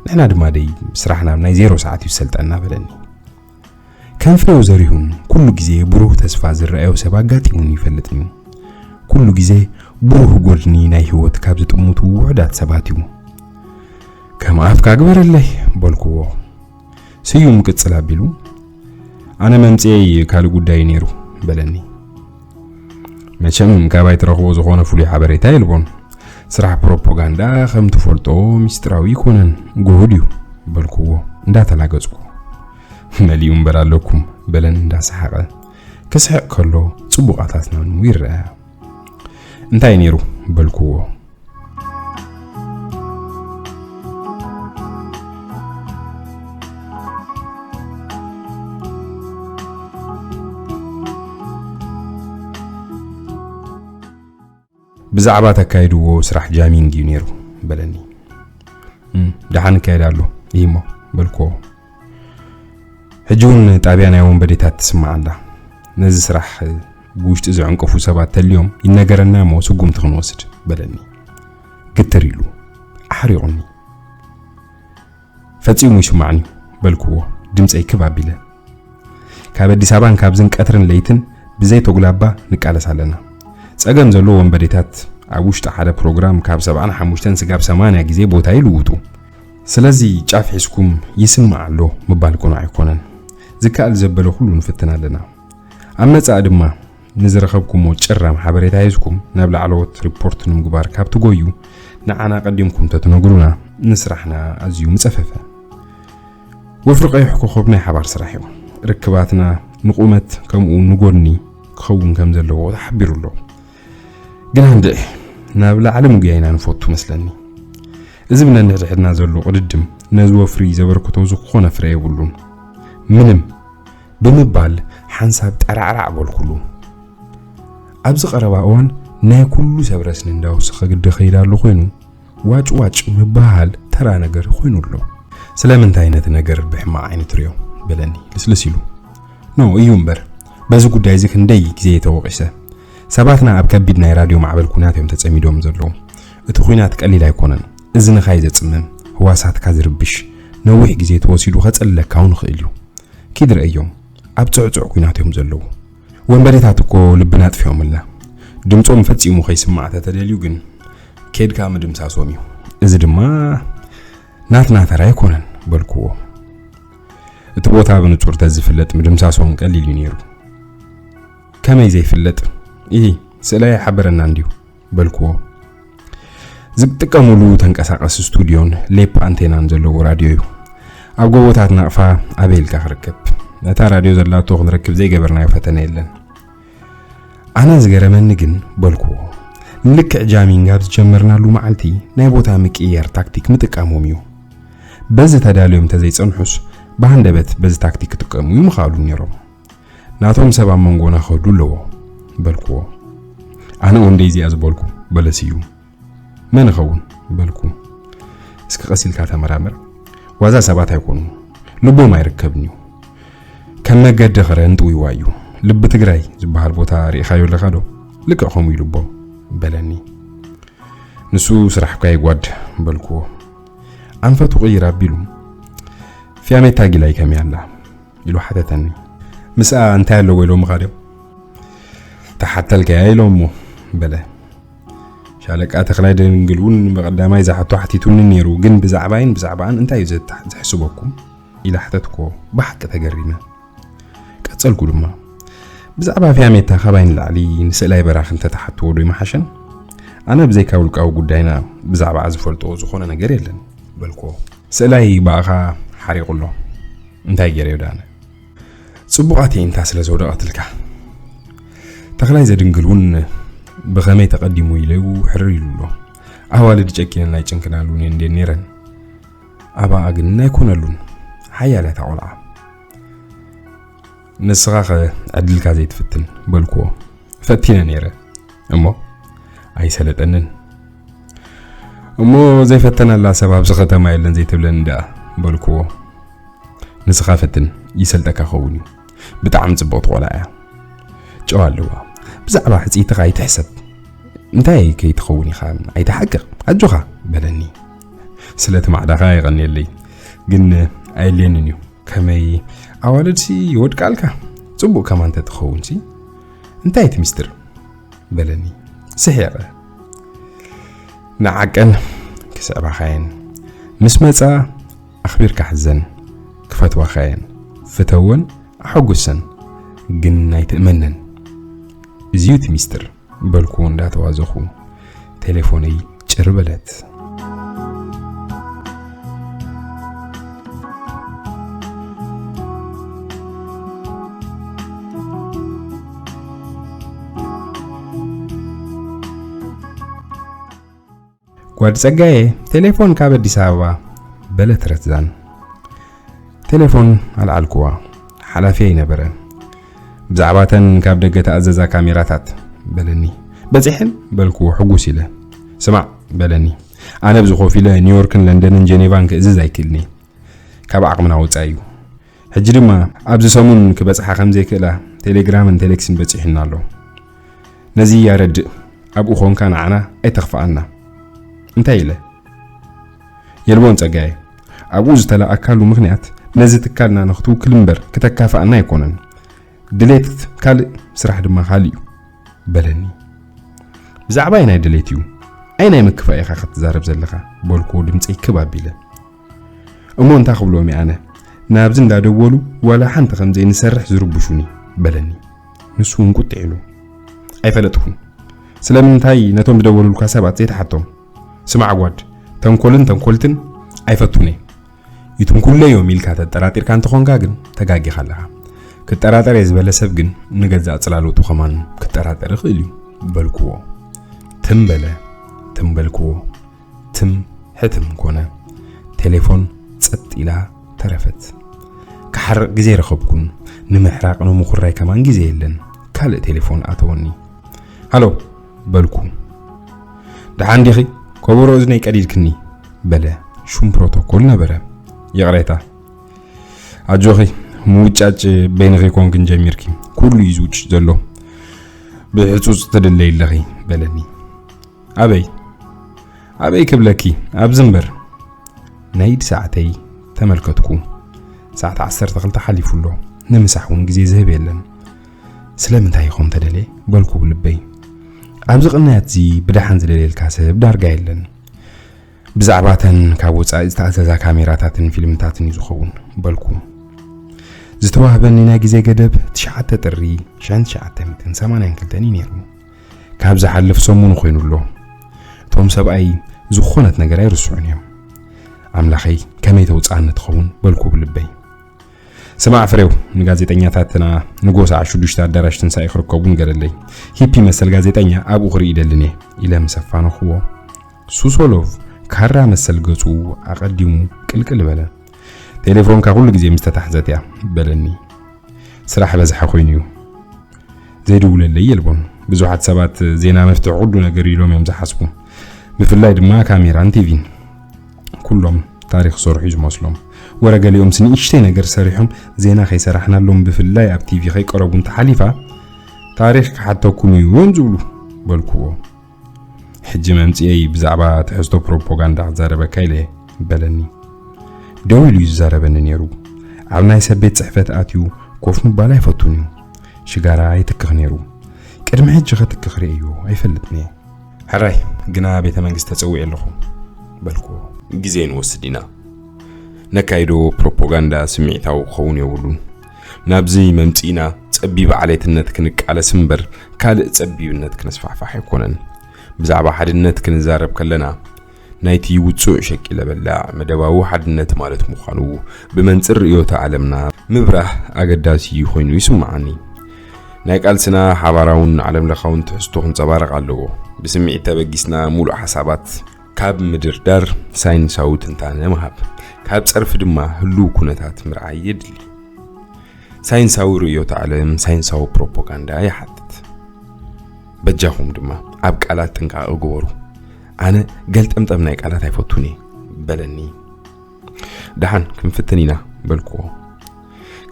ንሕና ድማ ደይ ስራሕና ኣብ ናይ ዜሮ ሰዓት እዩ ዝሰልጠና በለኒ። ከም ፍሬው ዘሪሁን ኩሉ ግዜ ብሩህ ተስፋ ዝረኣዮ ሰብ ኣጋጢሙኒ ይፈልጥን እዩ። ኩሉ ግዜ ብሩህ ጎድኒ ናይ ህይወት ካብ ዝጥምቱ ውሑዳት ሰባት እዩ። ከም ኣፍካ ግበረለይ በልክዎ። ስዩም ቅጽል ኣቢሉ፣ ኣነ መምጽኤይ ካልእ ጉዳይ ነይሩ በለኒ። መቸም ካብ ኣይትረኽቦ ዝኾነ ፍሉይ ሓበሬታ የልቦን። ስራሕ ፕሮፓጋንዳ ከም ትፈልጦ ሚስጥራዊ ኣይኮነን፣ ግሁድ እዩ በልክዎ እንዳተላገጽኩ። መሊኡ እምበር ኣለኩም በለን እንዳሰሓቐ። ክስሕቕ ከሎ ጽቡቓት ኣስናኑ ይረኣያ። እንታይ ነይሩ በልክዎ። ብዛዕባ ተካይድዎ ስራሕ ጃሚንግ እዩ ነይሩ በለኒ። "እም፣ ደሓን ይካየድ ኣሎ እዩ እሞ" በልክዎ። ሕጂ እውን ጣብያ ናይ ወንበዴታት ትስማዕ ኣላ። ነዚ ስራሕ ብውሽጢ ዝዕንቅፉ ሰባት ተልዮም ይነገረና እሞ ስጉምቲ ክንወስድ በለኒ። ግትር ኢሉ ኣሕሪቑኒ። "ፈጺሙ ይስማዕኒ" በልክዎ ድምፀይ ክብ ኣቢለ። "ካብ ኣዲስ ኣበባን ካብዝን ቀትርን ለይትን ብዘይ ተጉላባ ንቃለስ ኣለና። ጸገም ዘለዎ ወንበዴታት ኣብ ውሽጢ ሓደ ፕሮግራም ካብ ሰብዓን ሓሙሽተን ስጋብ ሰማንያ ግዜ ቦታ ይልውጡ። ስለዚ ጫፍ ሒዝኩም ይስማዕ ኣሎ ምባል ቅኑዕ ኣይኮነን። ዝከኣል ዘበለ ኩሉ ንፍትን ኣለና። ኣብ መጻኢ ድማ ንዝረኸብኩሞ ጭራም ሓበሬታ ሒዝኩም ናብ ላዕለዎት ሪፖርት ንምግባር ካብ ትጎዩ፣ ንዓና ቀዲምኩም ተትነግሩና ንስራሕና ኣዝዩ ምጸፈፈ። ወፍሪ ቀይሕ ኮኸብ ናይ ሓባር ስራሕ እዩ። ርክባትና ንቁመት ከምኡ ንጎድኒ ክኸውን ከም ዘለዎ ተሓቢሩ ኣሎ። ግን እንድዒ ናብ ላዕሊ ምጉያይና ንፈቱ መስለኒ። እዚ ብነንሕድሕድና ዘሎ ቅድድም ነዚ ወፍሪ ዘበርክቶ ዝኾነ ፍረ የብሉን። ምንም ብምባል ሓንሳብ ጠራዕራዕ በልኩሉ። ኣብዚ ቀረባ እዋን ናይ ኩሉ ሰብ ረስኒ እንዳወሰኸ ግዲ ኸይድ ኣሎ ኮይኑ፣ ዋጭ ዋጭ ምብሃል ተራ ነገር ኮይኑ ኣሎ። ስለምንታይ ነቲ ነገር ብሕማቕ ዓይኒ ትሪኦ? በለኒ ልስልስ ኢሉ። ኖ እዩ እምበር፣ በዚ ጉዳይ እዚ ክንደይ ግዜ ተወቒሰ። ሰባትና ኣብ ከቢድ ናይ ራድዮ ማዕበል ኩናት እዮም ተጸሚዶም ዘለዉ። እቲ ኩናት ቀሊል ኣይኮነን። እዝንኻ እዩ ዘጽምም፣ ህዋሳትካ ዝርብሽ፣ ነዊሕ ግዜ ተወሲዱ ከጽልለካ እውን ይኽእል እዩ። ኪድ ርእዮም፣ ኣብ ጽዕጹዕ ኩናት እዮም ዘለዉ። ወንበዴታት እኮ ልብና ኣጥፊኦምልና። ድምጾም ፈጺሙ ከይስማዕ ተተደልዩ ግን ኬድካ ምድምሳሶም እዩ። እዚ ድማ ናትና ተራ ኣይኮነን በልክዎ። እቲ ቦታ ብንጹር ተዝፍለጥ ምድምሳሶም ቀሊል እዩ ነይሩ። ከመይ ዘይፍለጥ? ኢሂ፣ ስእላይ ኣይሓበረና እንድዩ በልክዎ። ዝጥቀሙሉ ተንቀሳቐሲ ስቱድዮን ሌፕ ኣንቴናን ዘለዎ ራድዮ እዩ። ኣብ ጎቦታት ናቕፋ ኣበይ ኢልካ ክርከብ? ነታ ራድዮ ዘላቶ ክንረክብ ዘይገበርናዮ ፈተነ የለን። ኣነ ዝገረመኒ ግን በልክዎ፣ ልክዕ ጃሚንግ ኣብ ዝጀመርናሉ መዓልቲ ናይ ቦታ ምቅይያር ታክቲክ ምጥቃሞም እዩ። በዚ ተዳልዮም እንተዘይጸንሑስ ብሃንደበት በዚ ታክቲክ ክጥቀሙ ይምኽኣሉ ነይሮም። ናቶም ሰብ ኣብ መንጎና ክህሉ ኣለዎ በልክዎ። ኣነ እውን ደይ እዚኣ ዝበልኩ በለ ስዩም። መን ይኸውን በልኩ። እስኪ ቀስ ኢልካ ተመራመር። ዋዛ ሰባት ኣይኮኑን፣ ልቦም ኣይርከብን እዩ። ከም መገዲ ኸረ እንጥዊዋ እዩ። ልቢ ትግራይ ዝበሃል ቦታ ርኢኻዮ ኣለኻ ዶ? ልክዕ ከምኡ እዩ ልቦም በለኒ። ንሱ ስራሕካ ይጓድ በልክዎ። ኣንፈቱ ቅይር ኣቢሉ፣ ፊያሜታ ጊላይ ከመይ ኣላ ኢሉ ሓተተኒ። ምስኣ እንታይ ኣለዎ ኢሎምኻ ድዮም? ተሓተልካያ ኢሎሞ በለ። ሻለቃ ተኽላይ ደንግል እውን ብቐዳማይ ዝሓቶ ሓቲቱኒ ነይሩ፣ ግን ብዛዕባይን ብዛዕባኣን እንታይ እዩ ዘታ-፣ ዘሕስበኩም? ኢለ ሓተትክዎ ብሓቂ ተገሪመ። ቀጸልኩ ድማ፣ ብዛዕባ ፊያሜታ ካባይ ንላዕሊ ንስእላይ በራኺ እንተተሓትዎ ዶ ይመሓሸን? ኣነ ብዘይካ ውልቃዊ ጉዳይና ብዛዕባኣ ዝፈልጦ ዝኾነ ነገር የለን በልክዎ። ስእላይ ብኣኻ ሓሪቑ ኣሎ። እንታይ ገይረዮ ዳነ? ጽቡቓት የኢንታ ስለ ዘውደቐትልካ። ተኽላይ ዘድንግል እውን ብኸመይ ተቐዲሙ ኢለዩ ሕርር ኢሉ ኣሎ። ኣዋልድ ጨኪነን ኣይጨንክናሉን እየን እንዴን ነይረን። ኣባኣ ግን ኣይኮነሉን። ሓያል እያ እታ ቆልዓ። ንስኻኸ ዕድልካ ዘይትፍትን በልክዎ። ፈቲነ ነይረ እሞ ኣይሰለጠንን። እሞ ዘይፈተነላ ሰብ ኣብዚ ከተማ የለን ዘይትብለኒ ደኣ በልክዎ። ንስኻ ፈትን ይሰልጠካ ኸውን እዩ። ብጣዕሚ ጽብቕቲ ቆልዓ እያ። ጨዋ ኣለዋ። ብዛዕባ ሕጽይትኻ ኣይትሕሰብ። እንታይ ከይትኸውን ኢኻ ኣይትሓቅቕ። ኣጆኻ በለኒ። ስለቲ ማዕዳኻ የቐንየለይ። ግን ኣየድልየንን እዩ። ከመይ ኣዋልድሲ ይወድቃልካ? ጽቡቕ ከማን ተትኸውንሲ? እንታይ እቲ ሚስጥር? በለኒ ስሒቐ። ንዓቀን ክስዕባኻየን። ምስ መጻ ኣኽቢርካ ሕዘን። ክፈትዋኻየን። ፍተወን፣ ኣሐጉሰን። ግን ኣይትእመነን። እዚዩ እቲ ሚስጥር በልኩ እንዳተዋዘኹ። ቴሌፎነይ ጭር በለት። ጓድ ጸጋየ፣ ቴሌፎን ካብ ኣዲስ ኣበባ በለት ረትዛን። ቴሌፎን ኣልዓልኩዋ። ሓላፊ ኣይነበረ። ብዛዕባተን ካብ ደገ ተኣዘዛ ካሜራታት በለኒ። በጺሐን በልኩዎ ሕጉስ ኢለ። ስማዕ በለኒ። ኣነ ኣብዚ ኮፍ ኢለ ኒውዮርክን ለንደንን ጀኔቫን ክእዝዝ ኣይክእልኒ። ካብ ዓቕምና ወጻኢ እዩ። ሕጂ ድማ ኣብዚ ሰሙን ክበጽሓ ከም ዘይክእላ ቴሌግራምን ቴሌክስን በጺሑና ኣሎ። ነዚ ኣረድእ፣ ኣብኡ ኾንካ ንዓና ኣይተኽፍኣና። እንታይ ኢለ? የልቦን ጸጋየ፣ ኣብኡ ዝተላኣካሉ ምኽንያት ነዚ ትካልና ንኽትውክል እምበር ክተካፍኣና ኣይኮነን። ድሌት ካልእ፣ ስራሕ ድማ ካልእ እዩ በለኒ። ብዛዕባ ኣየናይ ድሌት እዩ? ኣየናይ ምክፋእ ኢኻ ክትዛረብ ዘለኻ? በልኩዎ ድምፀይ ክብ ኣቢለ። እሞ እንታይ ክብሎም እየ ኣነ? ናብዚ እንዳደወሉ ዋላ ሓንቲ ከም ዘይንሰርሕ ዝርብሹኒ፣ በለኒ። ንሱ እውን ቁጥዕ ኢሉ። ኣይፈለጥኩን። ስለምንታይ ነቶም ዝደወሉልካ ሰባት ዘይትሓቶም? ስማዕ ጓድ፣ ተንኮልን ተንኮልትን ኣይፈቱን እየ። ይትንኩለይ እዮም ኢልካ ተጠራጢርካ እንተኾንካ ግን ተጋጊኻ ኣለኻ። ክጠራጠር እየ ዝበለ ሰብ ግን ንገዛእ ጽላሎቱ ከማን ክጠራጠር ይኽእል እዩ፣ በልኩዎ። ትም በለ፣ ትም በልኩዎ። ትም ሕትም ኮነ። ቴሌፎን ጸጥ ኢላ ተረፈት። ክሓርቕ ግዜ ረኸብኩን። ንምሕራቕ ንምኹራይ ከማን ግዜ የለን። ካልእ ቴሌፎን ኣተወኒ። ሃሎ በልኩ። ደሓን ዲኺ? ከበሮ እዝነይ ቀዲድክኒ፣ በለ። ሹም ፕሮቶኮል ነበረ። ይቕሬታ። ኣጆኺ፣ ምውጫጭ በይንኺ ኮንክን ጀሚርኪ። ኩሉ እዩ ዝውጭ ዘሎ። ብሕጹጽ ትድለይ ኣለኺ፣ በለኒ። ኣበይ? ኣበይ ክብለኪ? ኣብዚ እምበር። ናይ ኢድ ሰዓተይ ተመልከትኩ። ሰዓት ዓሰርተ ክልተ ሓሊፉ ኣሎ። ንምሳሕ እውን ግዜ ዝህብ የለን። ስለምንታይ ይኾን ተደልየ? በልኩ ብልበይ። ኣብዚ ቅንያትዚ ብደሓን ዝደልየልካ ሰብ ዳርጋ የለን። ብዛዕባተን ካብ ወጻኢ ዝተኣዘዛ ካሜራታትን ፊልምታትን እዩ ዝኸውን፣ በልኩ። ዝተዋህበኒ ናይ ግዜ ገደብ ትሽዓተ ጥሪ ሽሕን ትሽዓተ ሚእትን ሰማንያን ክልተን እዩ ነይሩ። ካብ ዝሓልፍ ሰሙኑ ኮይኑ ኣሎ። እቶም ሰብኣይ ዝኾነት ነገር ኣይርስዑን እዮም። ኣምላኸይ፣ ከመይ ተውጽኣኒ ትኸውን? በልኩ ብልበይ። ስማዕ ፍሬው፣ ንጋዜጠኛታትና ንጎ ሰዓት ሽዱሽተ ኣዳራሽ ትንሳኤ ክርከቡ ንገረለይ። ሂፒ መሰል ጋዜጠኛ ኣብኡ ክርኢ ይደልን እየ፣ ኢለ ምስ ኣፋነኹዎ፣ ሱሶሎቭ ካራ መሰል ገጹ ኣቐዲሙ ቅልቅል በለ። ቴሌፎንካ ኩሉ ግዜ ምስ ተታሕዘት እያ፣ በለኒ። ስራሕ በዝሐ ኮይኑ እዩ። ዘይድውለለይ የልቦን። ብዙሓት ሰባት ዜና መፍትሒ ኩሉ ነገር ኢሎም እዮም ዝሓስቡ። ብፍላይ ድማ ካሜራን ቲቪን። ኩሎም ታሪኽ ዝሰርሑ እዩ ዝመስሎም። ወረ ገሊኦምስ ንእሽተይ ነገር ሰሪሖም ዜና ከይሰራሕናሎም፣ ብፍላይ ኣብ ቲቪ ከይቀረቡ እንተሓሊፋ፣ ታሪኽ ክሓተኩም እዩ እዮም ዝብሉ፣ በልኩዎ። ሕጂ መምጽኤይ ብዛዕባ ትሕዝቶ ፕሮፓጋንዳ ክዛረበካ ኢለ እየ፣ በለኒ። ደው ኢሉ እዩ ዝዛረበኒ ነይሩ። ኣብ ናይ ሰብ ቤት ጽሕፈት ኣትዩ ኮፍ ምባል ኣይፈቱን እዩ። ሽጋራ ይትክኽ ነይሩ። ቅድሚ ሕጂ ከትክኽ ርእየዮ ኣይፈልጥን እየ። ሕራይ፣ ግና ቤተ መንግስቲ ተጸዊዐ ኣለኹ፣ በልኩዎ። ግዜ ንወስድ ኢና። ነካይዶ ፕሮፓጋንዳ ስምዒታዊ ክኸውን የብሉን። ናብዚ መምጺእና ጸቢብ ዓሌትነት ክንቃለስ እምበር ካልእ ጸቢብነት ክነስፋሕፋሕ ኣይኮነን። ብዛዕባ ሓድነት ክንዛረብ ከለና ናይቲ ውጹዕ ሸቂለ በላዕ መደባዊ ሓድነት ማለት ምዃኑ ብመንጽር ርእዮተ ዓለምና ምብራህ ኣገዳሲ ኮይኑ ይስምዓኒ። ናይ ቃልስና ሓባራውን ዓለምለኻውን ትሕዝቶ ክንጸባረቕ ኣለዎ። ብስምዒት ተበጊስና ምሉእ ሓሳባት ካብ ምድርዳር ሳይንሳዊ ትንታነ ምሃብ፣ ካብ ጸርፊ ድማ ህሉው ኩነታት ምርኣይ የድሊ። ሳይንሳዊ ርእዮተ ዓለም ሳይንሳዊ ፕሮፓጋንዳ ይሓትት። በጃኹም ድማ ኣብ ቃላት ጥንቃቐ ግበሩ። ኣነ ገልጠምጠም ናይ ቃላት ኣይፈቱን እየ፣ በለኒ። ደሓን ክንፍትን ኢና፣ በልኩዎ።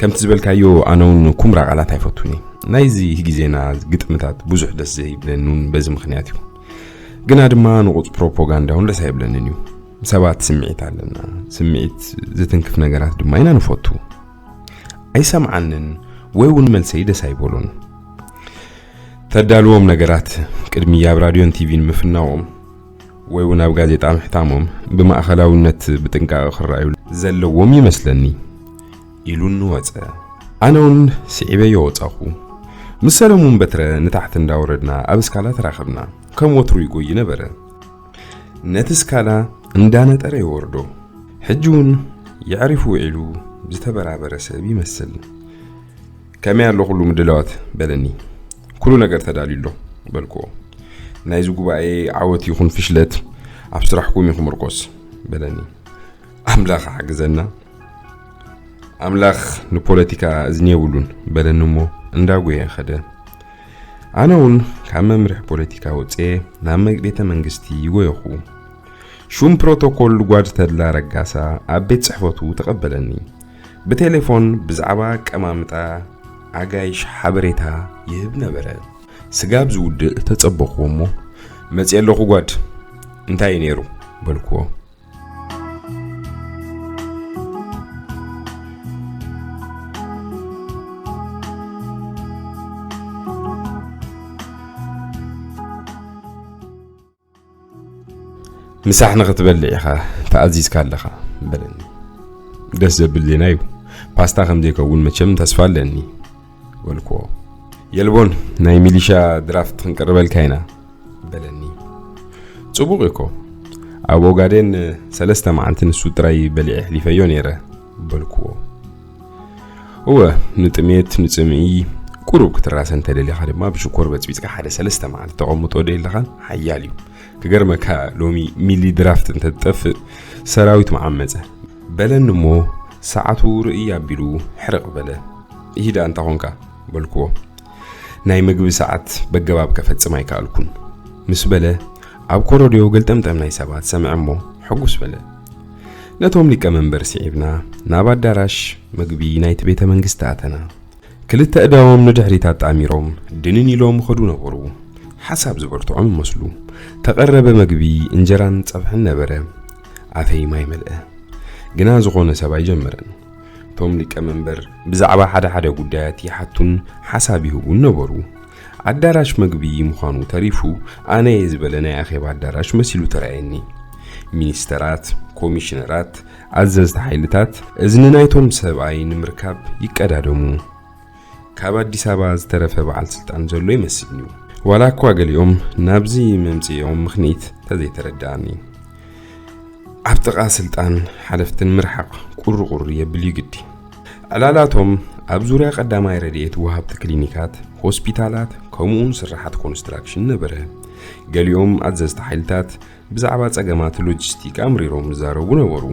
ከምቲ ዝበልካዮ ኣነ እውን ኩምራ ቃላት ኣይፈቱን እየ። ናይዚ ግዜና ግጥምታት ብዙሕ ደስ ዘይብለኒ እውን በዚ ምኽንያት እዩ። ግና ድማ ንቑጽ ፕሮፓጋንዳ እውን ደስ ኣይብለንን እዩ። ሰባት ስምዒት ኣለና። ስምዒት ዝትንክፍ ነገራት ድማ ኢና ንፈቱ። ኣይሰምዓንን ወይ እውን መልሰይ ደስ ኣይበሎን። ተዳልዎም ነገራት ቅድሚ ኣብ ራድዮን ቲቪን ምፍናዎም ወይ እውን ኣብ ጋዜጣ ምሕታሞም ብማእኸላውነት ብጥንቃቐ ክረኣዩ ዘለዎም ይመስለኒ፣ ኢሉኒ ወጸ። ኣነ እውን ስዒበዮ ወጻኹ። ምስ ሰለሙን በትረ ንታሕቲ እንዳወረድና ኣብ እስካላ ተራኸብና። ከም ወትሩ ይጎይ ነበረ። ነቲ እስካላ እንዳነጠረ ይወርዶ። ሕጂ እውን የዕሪፉ ውዒሉ ዝተበራበረ ሰብ ይመስል። ከመይ ኣሎ ኩሉ ምድላዋት? በለኒ። ኩሉ ነገር ተዳልዩ ኣሎ፣ በልክዎ። ናይዚ ጉባኤ ዓወት ይኹን ፍሽለት ኣብ ስራሕኩም እዩ ክምርኮስ፣ በለኒ። ኣምላኽ ሓግዘና። ኣምላኽ ንፖለቲካ እዝኒ የብሉን፣ በለኒ እሞ እንዳጎየ ኸደ። ኣነ እውን ካብ መምርሒ ፖለቲካ ወፅየ ናብ መ-፣ ቤተ መንግስቲ ይጎየኹ። ሹም ፕሮቶኮል ጓድ ተድላ ረጋሳ ኣብ ቤት ጽሕፈቱ ተቐበለኒ። ብቴሌፎን ብዛዕባ ኣቀማምጣ ኣጋይሽ ሓበሬታ ይህብ ነበረ። ስጋብ ዝውድእ ተጸበኹዎ እሞ፣ "መጺአ ኣለኹ ጓድ፣ እንታይ እዩ ነይሩ?" በልኩዎ። ምሳሕ ንኽትበልዕ ኢኻ ተኣዚዝካ ኣለኻ በለኒ። ደስ ዘብል ዜና እዩ። ፓስታ ከም ዘይከውን መቸም ተስፋ ኣለኒ በልክዎ። የልቦን፣ ናይ ሚሊሻ ድራፍት ክንቅርበልካ ኢና በለኒ። ጽቡቕ እኮ፣ ኣብ ኦጋዴን ሰለስተ መዓልቲ ንሱ ጥራይ በሊዐ ኣሕሊፈዮ ነይረ በልክዎ። እወ፣ ንጥሜት ንጽምኢ ቁሩብ ክትራሰ እንተደሊኻ ድማ ብሽኮር በጽቢጽካ ሓደ ሰለስተ መዓልቲ ተቐምጦ ዶ የለኻን ሓያል እዩ። ክገርመካ፣ ሎሚ ሚሊ ድራፍት እንተትጠፍእ ሰራዊት መዓመጸ በለኒ እሞ፣ ሰዓቱ ርእይ ኣቢሉ ሕርቕ በለ። ይሂዳ እንታ ኾንካ በልክዎ። ናይ ምግቢ ሰዓት በገባብ ከፈጽም ኣይከኣልኩን ምስ በለ፣ ኣብ ኮረድዮ ገልጠምጠም ናይ ሰባት ሰምዐ እሞ ሕጉስ በለ። ነቶም ሊቀ መንበር ስዒብና ናብ ኣዳራሽ መግቢ ናይቲ ቤተ መንግስቲ ኣተና። ክልተ እዳዎም ንድሕሪት ኣጣሚሮም ድንን ኢሎም ኸዱ ነበሩ። ሓሳብ ዝበርትዖም ይመስሉ። ተቐረበ መግቢ፣ እንጀራን ጸብሕን ነበረ። ኣፈይ ማይ መልአ። ግና ዝኾነ ሰብ ኣይጀመረን። እቶም ሊቀ መንበር ብዛዕባ ሓደ ሓደ ጉዳያት ይሓቱን ሓሳብ ይህቡን ነበሩ። ኣዳራሽ መግቢ ምዃኑ ተሪፉ፣ ኣነየ ዝበለ ናይ ኣኼባ ኣዳራሽ መሲሉ ተራእየኒ። ሚኒስተራት፣ ኮሚሽነራት፣ ኣዘዝቲ ሓይልታት እዝኒ ናይቶም ሰብኣይ ንምርካብ ይቀዳደሙ። ካብ ኣዲስ ኣበባ ዝተረፈ በዓል ስልጣን ዘሎ ይመስልኒ። ዋላ እኳ ገሊኦም ናብዚ መምጽኦም ምኽንያት ተዘይተረዳእኒ። ኣብ ጥቓ ስልጣን ሓለፍትን ምርሓቕ ቁርቁር የብል እዩ ግዲ። ዕላላቶም ኣብ ዙርያ ቀዳማይ ረድኤት ወሃብቲ ክሊኒካት፣ ሆስፒታላት፣ ከምኡውን ስራሓት ኮንስትራክሽን ነበረ። ገሊኦም ኣዘዝቲ ሓይልታት ብዛዕባ ጸገማት ሎጂስቲክ ኣምሪሮም ዝዛረቡ ነበሩ።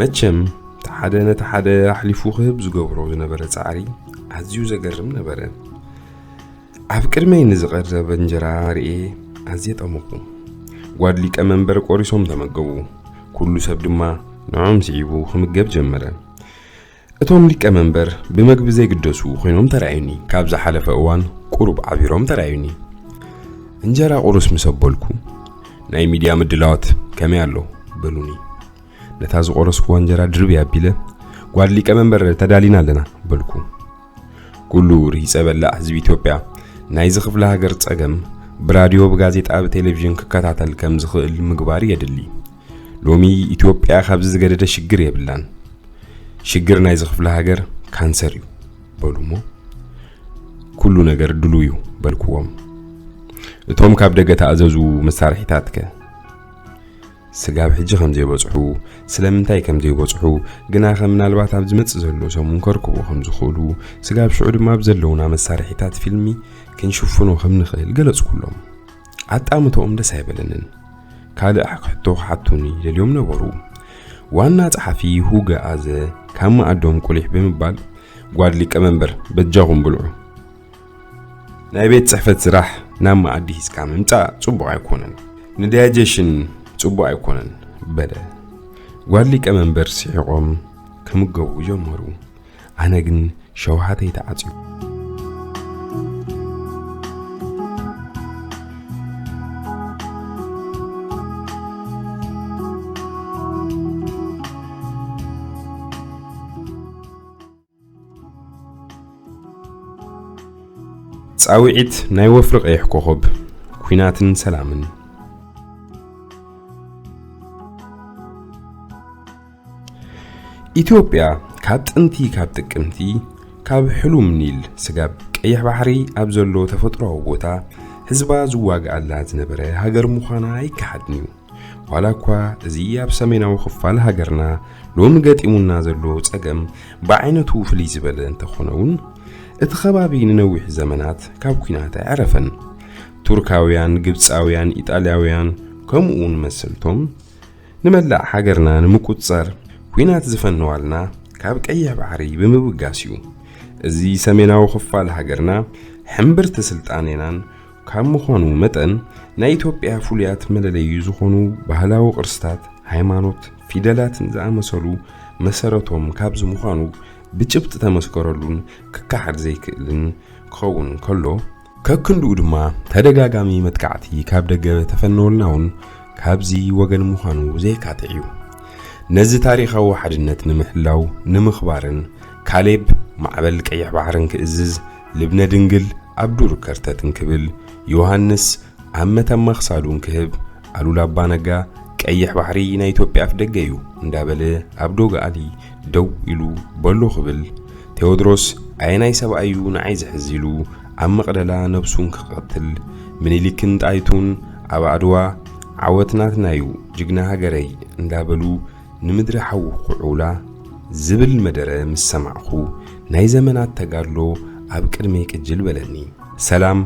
መቸም፣ እቲ ሓደ ነቲ ሓደ ኣሕሊፉ ክህብ ዝገብሮ ዝነበረ ጻዕሪ ኣዝዩ ዘገርም ነበረ። ኣብ ቅድመይ ንዝቐረበ እንጀራ ርኤ ኣዝየ ጠመኹ። ጓድ ሊቀ መንበር ቆሪሶም ተመገቡ። ኩሉ ሰብ ድማ ንዖም ስዒቡ ክምገብ ጀመረ። እቶም ሊቀ መንበር ብመግቢ ዘይግደሱ ኮይኖም ተራእዩኒ። ካብ ዝሓለፈ እዋን ቁሩብ ዓቢሮም ተራእዩኒ። እንጀራ ቁርስ ምስ ኣበልኩ፣ "ናይ ሚድያ ምድላዋት ከመይ ኣሎ?" በሉኒ። ነታ ዝቆረስኩዋ እንጀራ ድርብይ ኣቢለ፣ "ጓድ ሊቀ መንበር፣ ተዳሊና ኣለና" በልኩ። ኩሉ ርሂጸ በላዕ ህዝቢ ኢትዮጵያ ናይዚ ክፍለ ሃገር ጸገም ብራድዮ፣ ብጋዜጣ፣ ብቴሌቪዥን ክከታተል ከም ዝኽእል ምግባር የድሊ። ሎሚ ኢትዮጵያ ካብዚ ዝገደደ ሽግር የብላን። ሽግር ናይዚ ክፍለ ሃገር ካንሰር እዩ በሉ እሞ፣ "ኩሉ ነገር ድሉው እዩ" በልክዎም። "እቶም ካብ ደገ ተኣዘዙ መሳርሒታትከ?" ስጋብ ሕጂ ከም ዘይበጽሑ፣ ስለምንታይ ከም ዘይበጽሑ፣ ግናኸ ምናልባት ኣብ ዝመጽእ ዘሎ ሰሙን ከርክቡ ከም ዝኽእሉ፣ ስጋብ ሽዑ ድማ ብዘለውና መሳርሒታት ፊልሚ ክንሽፍኖ ከም ንኽእል ገለጽኩሎም። ኣጣምቶኦም ደስ ኣይበለንን። ካልእ ሕቶ ክሓቱኒ ደልዮም ነበሩ። ዋና ጸሓፊ ሁገ ኣዘ ካብ መኣዶም ቁሊሕ ብምባል፣ "ጓድ ሊቀ መንበር፣ በጃኹም ብልዑ። ናይ ቤት ጽሕፈት ስራሕ ናብ መኣዲ ሒዝካ ምምጻእ ጽቡቕ ኣይኮነን። ንዳይጀሽን ጽቡቕ ኣይኮነን" በለ። ጓድ ሊቀ መንበር ስሒቖም ክምገቡ ጀመሩ። ኣነ ግን ሸውሃተይ ተዓጽዩ። ጻውዒት ናይ ወፍሪ ቀይሕ ኮኸብ፣ ኲናትን ሰላምን። ኢትዮጵያ ካብ ጥንቲ፣ ካብ ጥቅምቲ፣ ካብ ሕሉም ኒል ስጋብ ቀይሕ ባሕሪ ኣብ ዘሎ ተፈጥሮኣዊ ቦታ ህዝባ ዝዋግኣላ ዝነበረ ሃገር ምዃና ኣይከሓድን እዩ። ዋላ እኳ እዚ ኣብ ሰሜናዊ ክፋል ሃገርና ሎሚ ገጢሙና ዘሎ ጸገም ብዓይነቱ ፍልይ ዝበለ እንተኾነ እውን፣ እቲ ከባቢ ንነዊሕ ዘመናት ካብ ኲናት ኣይዓረፈን። ቱርካውያን፣ ግብጻውያን፣ ኢጣልያውያን ከምኡ እውን መሰልቶም ንመላእ ሃገርና ንምቁጽጻር ኲናት ዝፈነዋልና ካብ ቀይሕ ባሕሪ ብምብጋስ እዩ። እዚ ሰሜናዊ ክፋል ሃገርና ሕምብርቲ ስልጣኔናን ካብ ምዃኑ መጠን፣ ናይ ኢትዮጵያ ፍሉያት መለለዩ ዝኾኑ ባህላዊ ቅርስታት፣ ሃይማኖት፣ ፊደላትን ዝኣመሰሉ መሰረቶም ካብዚ ምዃኑ ብጭብጢ ተመስከረሉን ክከሓድ ዘይክእልን ክኸውን ከሎ፣ ከክንድኡ ድማ ተደጋጋሚ መጥቃዕቲ ካብ ደገ ተፈነወልና እውን ካብዚ ወገን ምዃኑ ዘየካትዕ እዩ። ነዚ ታሪኻዊ ሓድነት ንምሕላው፣ ንምኽባርን፣ ካሌብ ማዕበል ቀይሕ ባሕርን ክእዝዝ፣ ልብነ ድንግል ኣብ ዱር ከርተት እንክብል፣ ዮሃንስ ኣብ መተማ ክሳዱ እንክህብ፣ ኣሉላ ኣባ ነጋ ቀይሕ ባሕሪ ናይ ኢትዮጵያ ኣፍ ደገ እዩ እንዳበለ ኣብ ዶጋሊ ደው ኢሉ በሎ ክብል፣ ቴዎድሮስ ኣየናይ ሰብኣይ እዩ ንዓይ ዝሕዝ ኢሉ ኣብ መቕደላ ነብሱን ክቐትል፣ ምኒልክን ጣይቱን ኣብ ኣድዋ ዓወት ናትና እዩ ጅግና ሃገረይ እንዳበሉ ንምድሪ ሓዊ ክዕውላ ዝብል መደረ ምስ ሰማዕኹ፣ ናይ ዘመናት ተጋድሎ ኣብ ቅድመይ ቅጅል በለኒ። ሰላም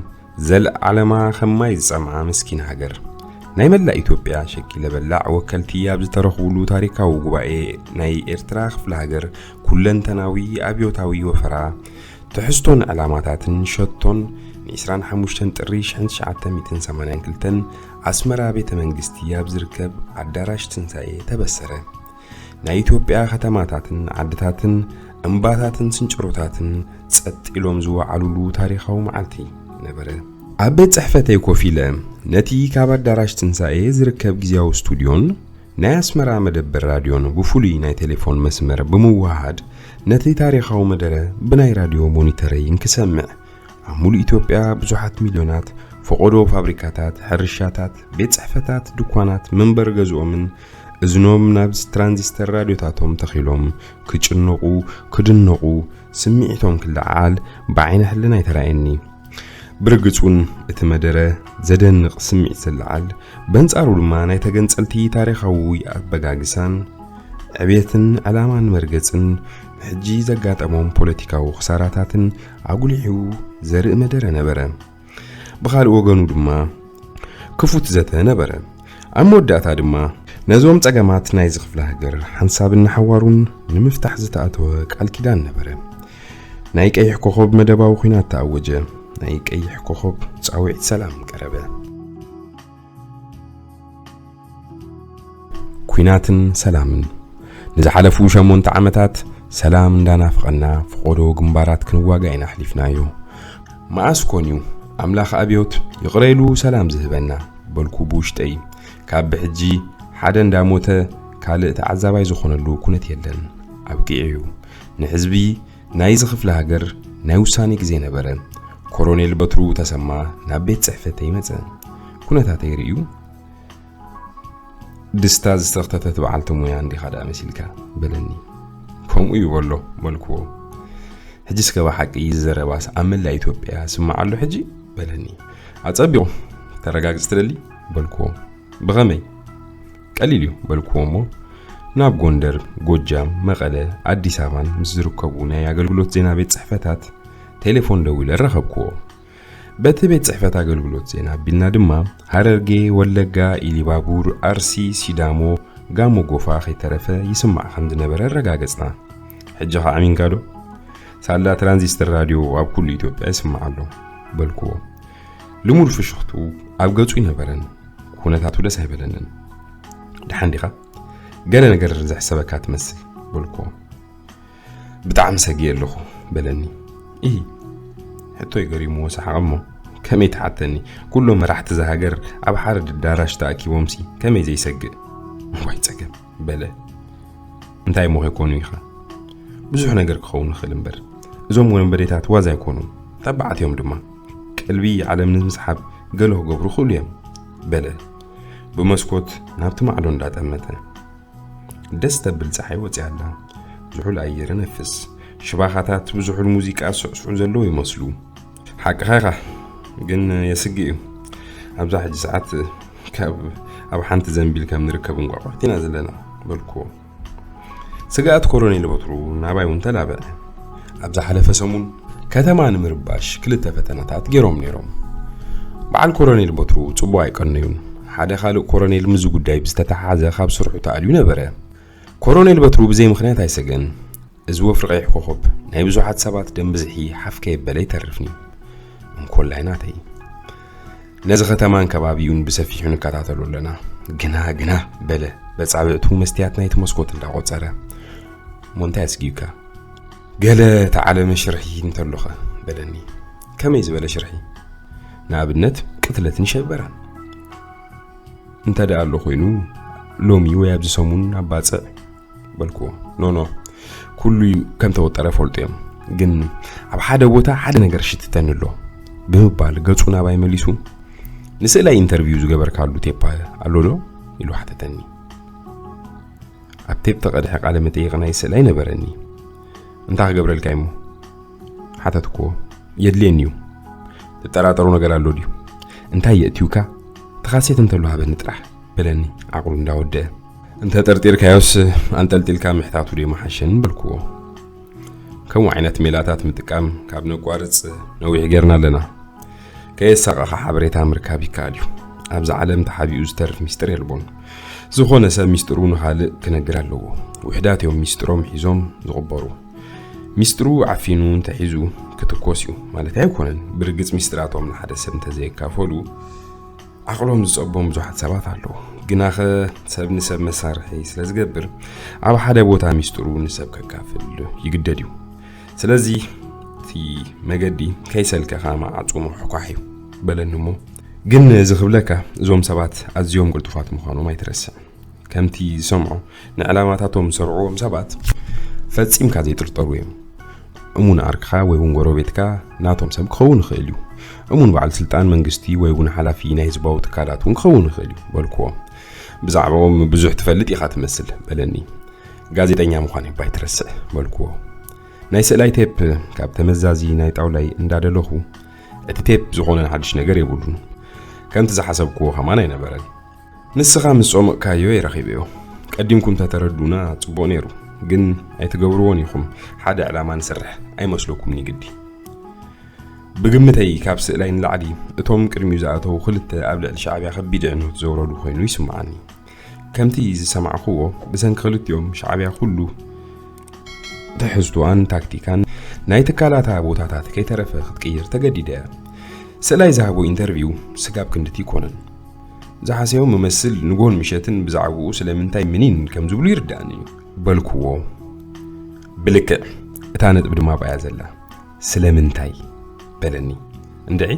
ዘልዓለማ ከማይ ዝጸምዓ ምስኪን ሃገር። ናይ መላእ ኢትዮጵያ ሸኪለ በላዕ ወከልቲ ኣብ ዝተረኽቡሉ ታሪካዊ ጉባኤ ናይ ኤርትራ ክፍለ ሃገር ኩለንተናዊ ኣብዮታዊ ወፈራ፣ ትሕዝቶን ዕላማታትን ሸቶን ን25 ጥሪ 1982 ኣስመራ ቤተ መንግስቲ ኣብ ዝርከብ ኣዳራሽ ትንሳኤ ተበሰረ። ናይ ኢትዮጵያ ከተማታትን ዓድታትን እምባታትን ስንጭሮታትን ጸጥ ኢሎም ዝወዓሉሉ ታሪኻዊ መዓልቲ ነበረ። ኣብ ቤት ጽሕፈተይ ኮፍ ኢለ ነቲ ካብ ኣዳራሽ ትንሳኤ ዝርከብ ግዝያዊ ስቱድዮን ናይ ኣስመራ መደበር ራድዮን ብፍሉይ ናይ ቴሌፎን መስመር ብምውሃድ ነቲ ታሪኻዊ መደረ ብናይ ራድዮ ሞኒተረይ እንክሰምዕ፣ ኣብ ሙሉእ ኢትዮጵያ ብዙሓት ሚልዮናት ፈቖዶ ፋብሪካታት፣ ሕርሻታት፣ ቤት ጽሕፈታት፣ ድኳናት፣ መንበር ገዝኦምን እዝኖም ናብ ትራንዚስተር ራድዮታቶም ተኺሎም ክጭነቑ፣ ክድነቑ፣ ስምዒቶም ክለዓዓል ብዓይነ ሕልና ይተራእየኒ። ብርግጽ እውን እቲ መደረ ዘደንቕ ስምዒት ዘለዓል፣ በንጻሩ ድማ ናይ ተገንጸልቲ ታሪኻዊ ኣበጋግሳን ዕብየትን ዕላማን መርገጽን ንሕጂ ዘጋጠሞም ፖለቲካዊ ክሳራታትን ኣጉሊሑ ዘርኢ መደረ ነበረ። ብኻልእ ወገኑ ድማ ክፉት ዘተ ነበረ። ኣብ መወዳእታ ድማ ነዞም ጸገማት ናይዚ ክፍለ ሃገር ሓንሳብን ንሓዋሩን ንምፍታሕ ዝተኣተወ ቃል ኪዳን ነበረ። ናይ ቀይሕ ኮኸብ መደባዊ ኲናት ተኣወጀ። ናይ ቀይሕ ኮኸብ ጻውዒት ሰላም ቀረበ። ኲናትን ሰላምን። ንዝሓለፉ ሸሞንተ ዓመታት ሰላም እንዳናፈቐና ፈቖዶ ግንባራት ክንዋጋእ ኢና ኣሕሊፍናዮ። መኣስ ኮን እዩ ኣምላኽ ኣብዮት ይቕረ ኢሉ ሰላም ዝህበና? በልኩ ብውሽጠይ። ካብ ብሕጂ ሓደ እንዳሞተ ካልእ ተዓዛባይ ዝኾነሉ ኩነት የለን። ኣብቂዑ እዩ። ንህዝቢ ናይዚ ክፍለ ሃገር ናይ ውሳኔ ግዜ ነበረ። ኮሮኔል በትሩ ተሰማ ናብ ቤት ጽሕፈተይ መጸ። ኩነታተይ ርእዩ፣ "ድስታ ዝተኽተተት በዓልቲ ሞያ እንዲኻ ደኣ መሲልካ?" በለኒ። "ከምኡ እዩ በሎ" በልክዎ። "ሕጂ እስከ ብሓቂ እዚ ዘረባስ ኣብ መላእ ኢትዮጵያ ስማዕ ኣሎ ሕጂ?" በለኒ። "ኣጸቢቑ፣ ተረጋግጽ ትደሊ?" በልክዎ። "ብኸመይ?" "ቀሊል እዩ" በልክዎ እሞ፣ ናብ ጎንደር፣ ጎጃም፣ መቐለ፣ ኣዲስ ኣበባን ምስ ዝርከቡ ናይ ኣገልግሎት ዜና ቤት ጽሕፈታት ቴሌፎን ደዊለ ረኸብክዎ። በቲ ቤት ጽሕፈት ኣገልግሎት ዜና ኣቢልና ድማ፣ ሃረርጌ፣ ወለጋ፣ ኢሊባቡር፣ ኣርሲ፣ ሲዳሞ፣ ጋሞ ጎፋ ከይተረፈ ይስማዕ ከም ዝነበረ ኣረጋገጽና። "ሕጂ ኸኣ ኣሚንካ ዶ?" "ሳላ ትራንዚስተር ራድዮ ኣብ ኩሉ ኢትዮጵያ ይስማዕ ኣሎ" በልክዎ። ልሙድ ፍሽኽትኡ ኣብ ገጹ ኣይነበረን። ኩነታቱ ደስ ኣይበለንን። "ደሓን ዲኻ? ገለ ነገር ዘሕሰበካ ትመስል" በልክዎ። "ብጣዕሚ ሰጊኤ ኣለኹ" በለኒ። "ኢሂ" ሕቶይ ገሪምዎ ሰሓቐ እሞ፣ "ከመይ ትሓተኒ? ኩሎም መራሕቲ እዛ ሃገር ኣብ ሓደ ኣዳራሽ ተኣኪቦምሲ ከመይ ዘይሰግእ? እዋይ ጸገም" በለ። "እንታይ እሞ ከይኮኑ ኢኻ? ብዙሕ ነገር ክኸውን ይኽእል እምበር፣ እዞም ወንበዴታት ዋዛ ኣይኮኑን፣ ተባዓት እዮም ድማ። ቀልቢ ዓለም ንምስሓብ ገለ ክገብሩ ይኽእሉ እዮም" በለ፣ ብመስኮት ናብቲ ማዕዶ እንዳጠመተ። ደስ ተብል ጸሓይ ወጺኣ ኣላ። ዝሑል ኣየር ይነፍስ። ሽባኻታት ብዝሑል ሙዚቃ ዝስዕስዑ ዘለዉ ይመስሉ። "ሓቅኻ ኢኻ፣ ግን የስግእ እዩ። ኣብዛ ሕጂ ሰዓት ካብ ኣብ ሓንቲ ዘንቢል ከም ንርከብ እንቋቑሖት ኢና ዘለና" በልክዎ። ስግኣት ኮሎኔል በትሩ ናባይ እውን ተላበዐ። ኣብ ዝሓለፈ ሰሙን ከተማ ንምርባሽ ክልተ ፈተነታት ገይሮም ነይሮም። በዓል ኮሎኔል በትሩ ጽቡቕ ኣይቀነዩን። ሓደ ካልእ ኮሎኔል ምስዚ ጉዳይ ብዝተተሓሓዘ ካብ ስርሑ ተኣልዩ ነበረ። ኮሎኔል በትሩ ብዘይ ምኽንያት ኣይሰገን። እዚ ወፍሪ ቀይሕ ኮኸብ ናይ ብዙሓት ሰባት ደም ብዝሒ ሓፍ ከየበለ ኣይተርፍን እዩ። እንኮላይ ናተይ። ነዚ ከተማን ከባቢኡን ብሰፊሑ ንከታተሎ ኣለና። ግና፣ ግና፣ በለ በጻብዕቱ መስትያት ናይቲ መስኮት እንዳቖጸረ። እሞ እንታይ ኣስጊኡካ? ገለ ተዓለመ ሽርሒ እንተሎኸ? በለኒ። ከመይ ዝበለ ሽርሒ? ንኣብነት ቅትለትን ሸበራን። እንተ ደኣ ኣሎ ኮይኑ፣ ሎሚ ወይ ኣብዚ ሰሙን ኣብ ባጽዕ በልክዎ። ኖ፣ ኖ፣ ኩሉ ከም ተወጠረ ፈልጡ እዮም። ግን ኣብ ሓደ ቦታ ሓደ ነገር ሽትተኒ ኣሎ ብምባል ገጹ ናባይ መሊሱ፣ ንስእላይ ኢንተርቪው ዝገበርካሉ ቴፓ ኣሎ ዶ? ኢሉ ሓተተኒ። ኣብ ቴፕ ተቐድሐ ቃለ መጠይቕ ናይ ስእላይ ነበረኒ። "እንታይ ክገብረልካ እሞ?" ሓተትኩዎ። "የድልየኒ እዩ። ትጠራጠሮ ነገር ኣሎ ድዩ? እንታይ የእትዩካ? እቲ ካሴት እንተሎ ሃበኒ ጥራሕ" በለኒ ዓቕሉ እንዳወደአ። "እንተ ጠርጢርካዮስ ኣንጠልጢልካ ምሕታቱ ዶ ይመሓሸኒ?" በልክዎ። ከምኡ ዓይነት ሜላታት ምጥቃም ካብ ነቋርጽ ነዊሕ ጌርና ኣለና። ከየሳቐኻ ሓበሬታ ምርካብ ይከኣል እዩ። ኣብዛ ዓለም ተሓቢኡ ዝተርፍ ሚስጥር የልቦን። ዝኾነ ሰብ ሚስጥሩ ንኻልእ ክነግር ኣለዎ። ውሕዳት እዮም ሚስጥሮም ሒዞም ዝቕበሩ። ሚስጥሩ ዓፊኑ እንተሒዙ ክትኮስ እዩ ማለት ኣይኮነን። ብርግጽ ሚስጥራቶም ንሓደ ሰብ እንተዘየካፈሉ ዓቕሎም ዝጸቦም ብዙሓት ሰባት ኣለዉ። ግናኸ ሰብ ንሰብ መሳርሒ ስለ ዝገብር ኣብ ሓደ ቦታ ሚስጥሩ ንሰብ ከካፍል ይግደድ እዩ። ስለዚ እቲ መገዲ ከይሰልከኻ ማዕጾ ምኹሕኳሕ እዩ በለኒ እሞ፣ "ግን እዚ ክብለካ እዞም ሰባት ኣዝዮም ቅልጡፋት ምዃኖም ኣይትረስዕ። ከምቲ ዝሰምዖ ንዕላማታቶም ዝሰርዕዎም ሰባት ፈጺምካ ዘይጥርጠሩ እዮም። እሙን ዓርክኻ ወይ እውን ጎረቤትካ ናቶም ሰብ ክኸውን ይኽእል እዩ። እሙን በዓል ስልጣን መንግስቲ ወይ እውን ሓላፊ ናይ ህዝባዊ ትካላት እውን ክኸውን ይኽእል እዩ" በልክዎ። "ብዛዕባኦም ብዙሕ ትፈልጥ ኢኻ ትመስል" በለኒ። "ጋዜጠኛ ምዃን እባ ኣይትረስዕ" በልክዎ። ናይ ስእላይ ቴፕ ካብ ተመዛዚ ናይ ጣውላይ እንዳደለኹ፣ እቲ ቴፕ ዝኾነ ሓድሽ ነገር የብሉን። ከምቲ ዝሓሰብክዎ ከማን ኣይነበረን። "ንስኻ ምስ ጾምቕካዮ እየ ረኺበዮ። ቀዲምኩም ተተረዱና ጽቡቕ ነይሩ። ግን ኣይትገብርዎን ኢኹም። ሓደ ዕላማ ንሰርሕ ኣይመስለኩምን ግዲ?" ብግምተይ ካብ ስእላይ ንላዕሊ እቶም ቅድሚኡ ዝኣተዉ ክልተ ኣብ ልዕሊ ሻዕብያ ከቢድ ዕንወት ዘውረዱ ኮይኑ ይስምዓኒ። ከምቲ ዝሰማዕክዎ ብሰንኪ ክልቲኦም ሻዕብያ ኩሉ ትሕዝቶኣን ታክቲካን ናይ ትካላታ ቦታታት ከይተረፈ ክትቅይር ተገዲዳ እያ። ስእላይ ዝሃቦ ኢንተርቪው ስጋብ ክንድቲ ይኮነን። ዝሓሰዮም መመስል ንጎን ምሸትን ብዛዕባኡ ስለምንታይ ምኒን ከም ዝብሉ ይርዳእኒ እዩ በልክዎ። ብልክዕ እታ ነጥቢ ድማ ባያ ዘላ ስለምንታይ በለኒ። እንድዒ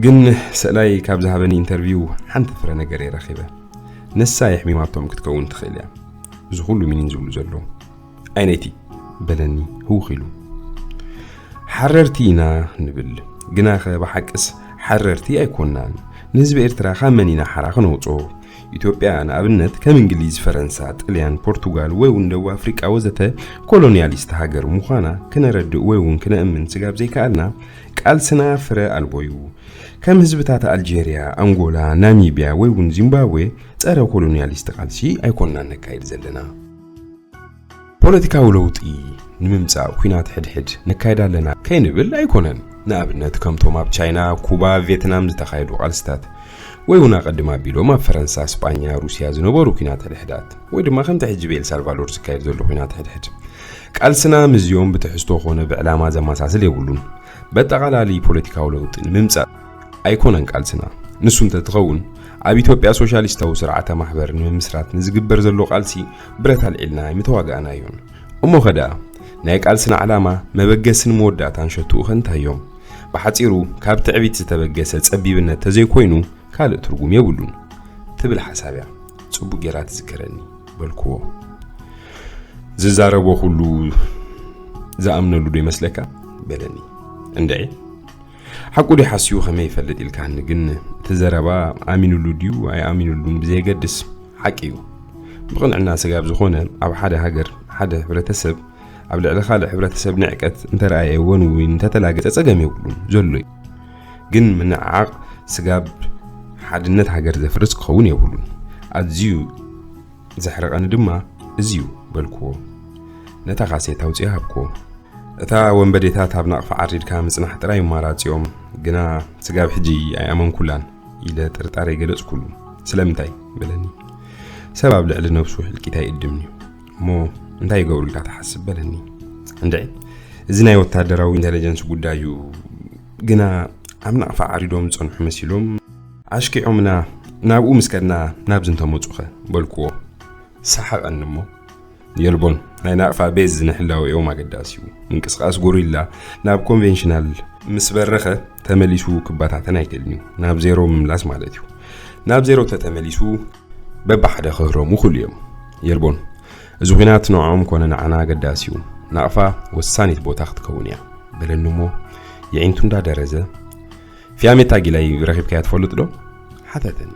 ግን ስእላይ ካብ ዝሃበኒ ኢንተርቪው ሓንቲ ፍረ ነገር እየ ረኺበ። ንሳ የሕሚማቶም ክትከውን ትኽእል እያ። እዚ ኩሉ ሚኒን ዝብሉ ዘሎ ኣይነይቲ በለኒ ህውኽ ኢሉ። ሓረርቲ ኢና ንብል፣ ግናኸ ብሓቅስ ሓረርቲ ኣይኮናን። ንህዝቢ ኤርትራ ካብ መን ኢና ሓራ ክነውጾ? ኢትዮጵያ ንኣብነት ከም እንግሊዝ፣ ፈረንሳ፣ ጥልያን፣ ፖርቱጋል ወይ እውን ደቡብ ኣፍሪቃ ወዘተ ኮሎኒያሊስት ሃገር ምዃና ክነረድእ ወይ እውን ክነእምን ስጋብ ዘይከኣልና ቃልስና ፍረ ኣልቦ እዩ። ከም ህዝብታት ኣልጄርያ፣ ኣንጎላ፣ ናሚብያ ወይ እውን ዚምባብዌ ጸረ ኮሎኒያሊስት ቃልሲ ኣይኮናን ነካይድ ዘለና። ፖለቲካዊ ለውጢ ንምምጻእ ኲናት ሕድሕድ ነካይድ ኣለና ከይንብል ኣይኮነን። ንኣብነት ከምቶም ኣብ ቻይና፣ ኩባ፣ ቬትናም ዝተኻየዱ ቃልስታት ወይ እውን ኣቐድም ኣቢሎም ኣብ ፈረንሳ፣ ስጳኛ፣ ሩስያ ዝነበሩ ኲናት ሕድሕዳት ወይ ድማ ከምቲ ሕጂ ብኤል ሳልቫዶር ዝካየድ ዘሎ ኲናት ሕድሕድ። ቃልስና ምስዚኦም ብትሕዝቶ ኮነ ብዕላማ ዘመሳስል የብሉን። በጠቓላሊ ፖለቲካዊ ለውጢ ንምምጻእ ኣይኮነን ቃልስና። ንሱ እንተትኸውን ኣብ ኢትዮጵያ ሶሻሊስታዊ ስርዓተ ማሕበር ንምምስራት ንዝግበር ዘሎ ቃልሲ ብረት ኣልዒልና ኣይምተዋጋእናዮን። እሞ ኸ ደኣ ናይ ቃልስና ዕላማ መበገስን መወዳእታን ሸትኡ ኸ እንታይ እዮም? ብሓጺሩ ካብ ትዕቢት ዝተበገሰ ጸቢብነት ተዘይኮይኑ ካልእ ትርጉም የብሉን ትብል ሓሳብ እያ ጽቡቕ ጌራ ትዝከረኒ በልክዎ። ዝዛረቦ ኩሉ ዝኣምነሉ ዶ ይመስለካ? በለኒ። እንድዒ ሓቁ ድዩ ሓስዩ ከመይ ይፈልጥ ኢልካኒ፣ ግን እቲ ዘረባ ኣሚኑሉ ድዩ ኣይኣሚኑሉን ብዘየገድስ ሓቂ እዩ። ብቕንዕና ስጋብ ዝኾነ ኣብ ሓደ ሃገር፣ ሓደ ሕብረተሰብ ኣብ ልዕሊ ካልእ ሕብረተሰብ ንዕቀት እንተረኣየ እውን ወይ እንተተላገጸ ጸገም የብሉን ዘሎ እዩ። ግን ምንዕዓቕ ስጋብ ሓድነት ሃገር ዘፍርስ ክኸውን የብሉን። ኣዝዩ ዘሕርቐኒ ድማ እዚ እዩ በልክዎ። ነታ ካሴት ኣውጺኣ ሃብክዎ። እታ ወንበዴታት ኣብ ናቕፋ ዓሪድካ ምጽናሕ ጥራይ ኣማራጺኦም፣ ግና ስጋብ ሕጂ ኣይኣመንኩላን ኢለ ጥርጣረ ይገለጽኩሉ። ስለምንታይ? በለኒ። ሰብ ኣብ ልዕሊ ነብሱ ህልቂት ኣይእድምን እዩ። እሞ እንታይ ይገብሩልካ ትሓስብ? በለኒ። እንድዒ፣ እዚ ናይ ወታደራዊ ኢንተለጀንስ ጉዳይ እዩ። ግና ኣብ ናቕፋ ዓሪዶም ዝጸንሑ መሲሎም ኣሽኪዖምና፣ ናብኡ ምስ ከድና ናብዚ እንተመጹኸ? በልክዎ። ሰሓቐኒ እሞ፣ የልቦን፣ ናይ ናቕፋ ቤዝ ንሕላወኦም ኣገዳሲ እዩ። ምንቅስቓስ ጎሪላ ናብ ኮንቬንሽናል ምስ በረኸ ተመሊሱ ክበታተን ኣይክእልን እዩ። ናብ ዜሮ ምምላስ ማለት እዩ። ናብ ዜሮ ተተመሊሱ በብሓደ ክህረሙ ክእሉ እዮም። የልቦን፣ እዚ ኲናት ንዕኦም ኮነ ንዓና ኣገዳሲ እዩ። ናቕፋ ወሳኒት ቦታ ክትከውን እያ በለኒ እሞ፣ የዒንቱ እንዳደረዘ፣ "ፊያሜታ ጊላይ ረኺብካያ ትፈልጥ ዶ?" ሓተተኒ።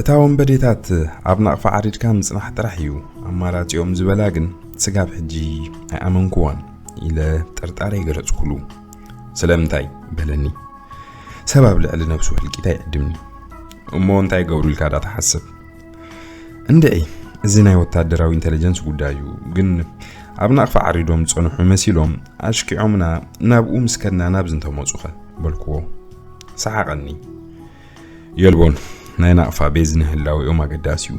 እታ ወንበዴታት ኣብ ናቕፋ ዓሪድካ ምጽናሕ ጥራሕ እዩ ኣማራጺኦም ዝበላ ግን ስጋብ ሕጂ ኣይኣመንኩዋን ኢለ ጥርጣረ ይገለጽኩሉ። ስለምንታይ በለኒ። ሰብ ኣብ ልዕሊ ነብሱ ህልቂት ኣይዕድምኒ። እሞ እንታይ ገብሩ ኢልካ ዳ ትሓስብ? እንድዒ፣ እዚ ናይ ወታደራዊ ኢንተለጀንስ ጉዳይ እዩ። ግን ኣብ ናቕፋ ዓሪዶም ዝጸንሑ መሲሎም ኣሽኪዖምና ናብኡ ምስ ከድና ናብዚ እንተመጹኸ በልክዎ። ሰሓቐኒ። የልቦን፣ ናይ ናቕፋ ቤዝ ንህላዊኦም ኣገዳሲ እዩ።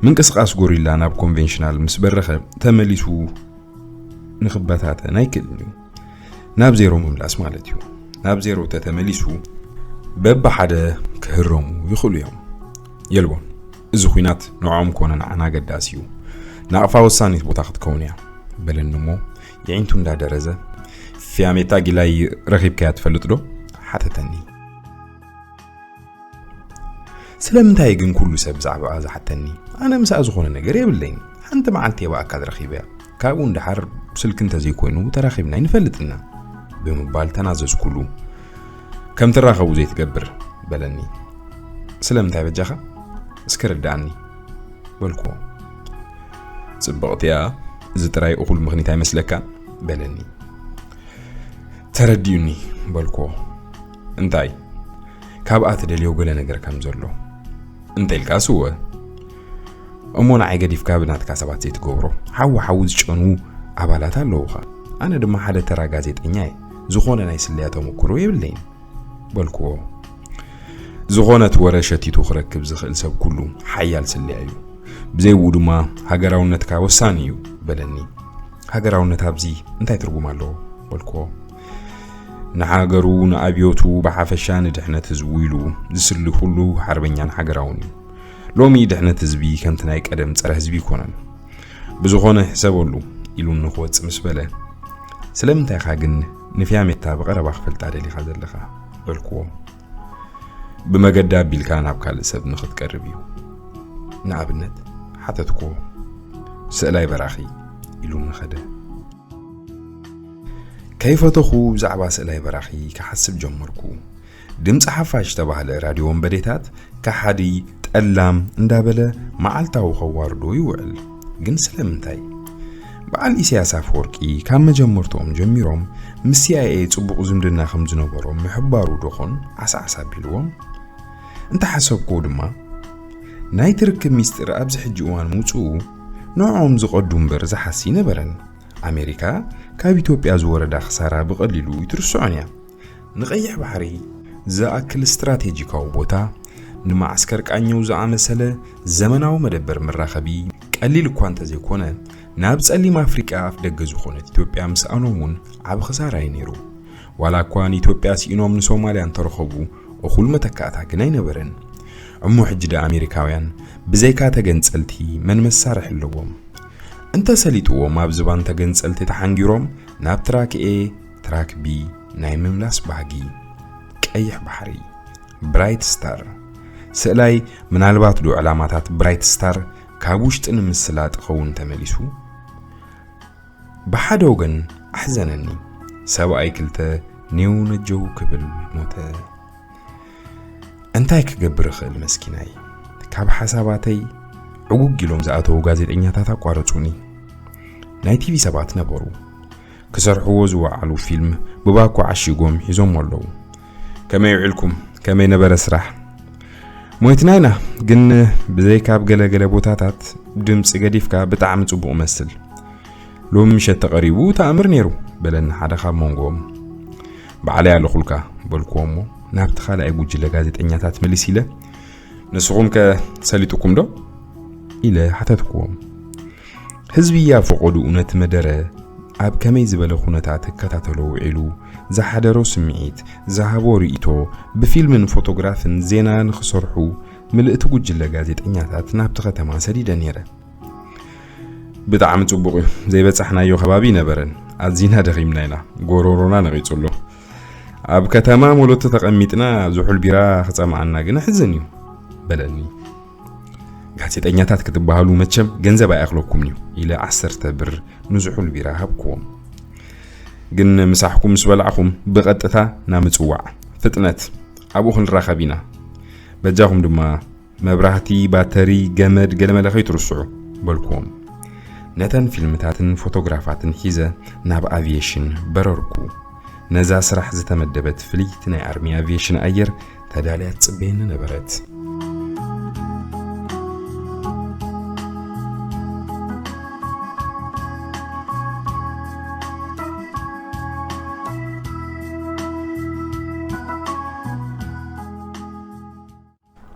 ምንቅስቓስ ጎሪላ ናብ ኮንቬንሽናል ምስ በረኸ ተመሊሱ ንኽበታተን ኣይክእልን እዩ። ናብ ዜሮ ምምላስ ማለት እዩ። ናብ ዜሮ ተተመሊሱ በብሓደ ክህረሙ ይኽእሉ እዮም። የልቦን፣ እዚ ኹናት ንዕኦም ኮነ ንዓና ኣገዳሲ እዩ። ናቕፋ ወሳኒት ቦታ ክትከውን እያ በለኒ እሞ የዒንቱ እንዳደረዘ፣ ፊያሜታ ጊላይ ረኺብካያ ትፈልጥ ዶ ሓተተኒ። ስለምንታይ ግን ኩሉ ሰብ ብዛዕባኣ ዝሓተኒ? ኣነ ምስኣ ዝኾነ ነገር የብለይን። ሓንቲ መዓልቲ እየ ብኣካል ረኺበያ። ካብኡ ንደሓር ስልኪ እንተዘይኮይኑ ተራኺብና ኣይንፈልጥና ብምባል ተናዘዝኩሉ። ከም ትራኸቡ ዘይትገብር በለኒ። ስለምንታይ በጃኻ? እስኪ ርድኣኒ በልኩዎ። ጽብቕቲ እያ፣ እዚ ጥራይ እኹል ምኽኒት ኣይመስለካን በለኒ። ተረዲኡኒ በልኩዎ። እንታይ? ካብኣ ትደልዮ ገለ ነገር ከም ዘሎ። እንተ ኢልካ ስወ። እሞ ንዓይ ገዲፍካ ብናትካ ሰባት ዘይትገብሮ ሓዊ ሓዊ ዝጨኑ ኣባላት ኣለውኻ። ኣነ ድማ ሓደ ተራ ጋዜጠኛ እየ። ዝኾነ ናይ ስለያ ተመክሮ የብለይን በልኩዎ። ዝኾነት ወረ ሸቲቱ ክረክብ ዝኽእል ሰብ ኩሉ ሓያል ስለያ እዩ። ብዘይብኡ ድማ ሃገራውነትካ ወሳኒ እዩ በለኒ። ሃገራውነት ኣብዚ እንታይ ትርጉም ኣለዎ በልኩዎ። ንሃገሩ፣ ንኣብዮቱ፣ ብሓፈሻ ንድሕነት ህዝቡ ኢሉ ዝስሊ ኩሉ ሓርበኛን ሃገራውን እዩ። ሎሚ ድሕነት ህዝቢ ከምቲ ናይ ቀደም ጸረ ህዝቢ ኣይኮነን። ብዝኾነ ሕሰበሉ ኢሉኒ ክወጽእ ምስ በለ፣ ስለምንታይ ኢኻ ግን ንፊያሜታ ብቐረባ ክፈልጣ ደሊኻ ዘለኻ በልኩዎ። ብመገዲ ኣቢልካ ናብ ካልእ ሰብ ንኽትቀርብ እዩ። ንኣብነት ሓተትኩዎ። ስእላይ በራኺ ኢሉኒ ኸደ። ከይፈተኹ ብዛዕባ ስእላይ በራኺ ክሓስብ ጀመርኩ። ድምፂ ሓፋሽ ዝተባህለ ራድዮ ወንበዴታት ከሓዲ፣ ጠላም እንዳበለ መዓልታዊ ከዋርዶ ይውዕል። ግን ስለምንታይ? በዓል ኢሳያስ ኣፈወርቂ ካብ መጀመርትኦም ጀሚሮም ምስ ሲኣይኤ ጽቡቕ ዝምድና ከም ዝነበሮም ምሕባሩ ዶኾን ዓሳዕሳ ኣቢልዎም? እንተሓሰብክዎ ድማ፣ ናይቲ ርክብ ሚስጥር ኣብዚ ሕጂ እዋን ምውጽኡ ንዕኦም ዝቐዱ እምበር ዝሓሲ ነበረን። ኣሜሪካ ካብ ኢትዮጵያ ዝወረዳ ክሳራ ብቐሊሉ ኣይትርስዖን እያ። ንቐይሕ ባሕሪ ዝኣክል ስትራቴጂካዊ ቦታ፣ ንማዕስከር ቃኘው ዝኣመሰለ ዘመናዊ መደበር መራኸቢ ቀሊል እኳ እንተዘይኮነ፣ ናብ ጸሊም ኣፍሪቃ ኣፍ ደገ ዝኾነት ኢትዮጵያ ምስኣኖም እውን ዓቢ ክሳራ እዩ ነይሩ። ዋላ እኳ ንኢትዮጵያ ስኢኖም ንሶማልያ እንተረኸቡ፣ እኹል መተካእታ ግን ኣይነበረን። እሞ ሕጂ ደኣ ኣሜሪካውያን ብዘይካ ተገንጸልቲ መን መሳርሒ ኣለዎም? እንተሰሊጥዎም ኣብ ዝባን ተገንጸልቲ ተሓንጊሮም ናብ ትራክ ኤ፣ ትራክ ቢ ናይ ምምላስ ባህጊ። ቀይሕ ባሕሪ። ብራይት ስታር። ስእላይ ምናልባት ዶ ዕላማታት ብራይት ስታር ካብ ውሽጢ ንምስላጥ ኸውን ተመሊሱ? ብሓደ ወገን ኣሕዘነኒ። ሰብኣይ ክልተ ኔው ነጀው ክብል ሞተ። እንታይ ክገብር እኽእል መስኪናይ? ካብ ሓሳባተይ ዕጉግ ኢሎም ዝኣተዉ ጋዜጠኛታት ኣቋረጹኒ። ናይ ቲቪ ሰባት ነበሩ። ክሰርሕዎ ዝወዓሉ ፊልም ብባኮ ዓሺጎም ሒዞም ኣለዉ። ከመይ ውዒልኩም? ከመይ ነበረ ስራሕ? ሞይትና ኢና፣ ግን ብዘይካ ኣብ ገለ ገለ ቦታታት ድምፂ ገዲፍካ ብጣዕሚ ጽቡቕ መስል። ሎሚ ምሸት ተቐሪቡ ተኣምር ነይሩ፣ በለኒ ሓደ ካብ መንጎኦም። ባዕለይ ኣለኹልካ፣ በልክዎ እሞ ናብቲ ካልኣይ ጉጅለ ጋዜጠኛታት መሊስ ኢለ፣ ንስኹም ከ ሰሊጡኩም ዶ? ኢለ ሓተትክዎም። ህዝቢ ኣብ ፈቐድኡ ነቲ መደረ ኣብ ከመይ ዝበለ ኩነታት ክከታተሎ ውዒሉ፣ ዝሓደሮ ስምዒት፣ ዝሃቦ ርእይቶ፣ ብፊልምን ፎቶግራፍን ዜና ንኽሰርሑ ምልእቲ ጉጅለ ጋዜጠኛታት ናብቲ ከተማ ሰዲደ ነይረ። ብጣዕሚ ጽቡቕ እዩ። ዘይበጻሕናዮ ከባቢ ኣይነበረን። ኣዚና ደኺምና ኢና። ጎሮሮና ነቒጹ ኣሎ። ኣብ ከተማ ሞሎቶ ተቐሚጥና ዝሑል ቢራ ክጸምኣና ግን ኣሕዝን እዩ፣ በለኒ። ጋዜጠኛታት ክትበሃሉ መቸም ገንዘብ ኣይኣኽለኩምን እዩ፣ ኢለ ዓሰርተ ብር ንዝሑል ቢራ ሃብክዎም። ግን ምሳሕኩም ምስ በላዕኹም ብቐጥታ ናብ ምጽዋዕ። ፍጥነት፣ ኣብኡ ክንራኸብ ኢና። በጃኹም ድማ መብራህቲ፣ ባተሪ፣ ገመድ፣ ገለመለ ከይትርስዑ በልኩዎም። ነተን ፊልምታትን ፎቶግራፋትን ሒዘ ናብ ኣቪየሽን በረርኩ። ነዛ ስራሕ ዝተመደበት ፍልይቲ ናይ ኣርሚ ኣቪየሽን ኣየር ተዳልያ ትጽበየኒ ነበረት።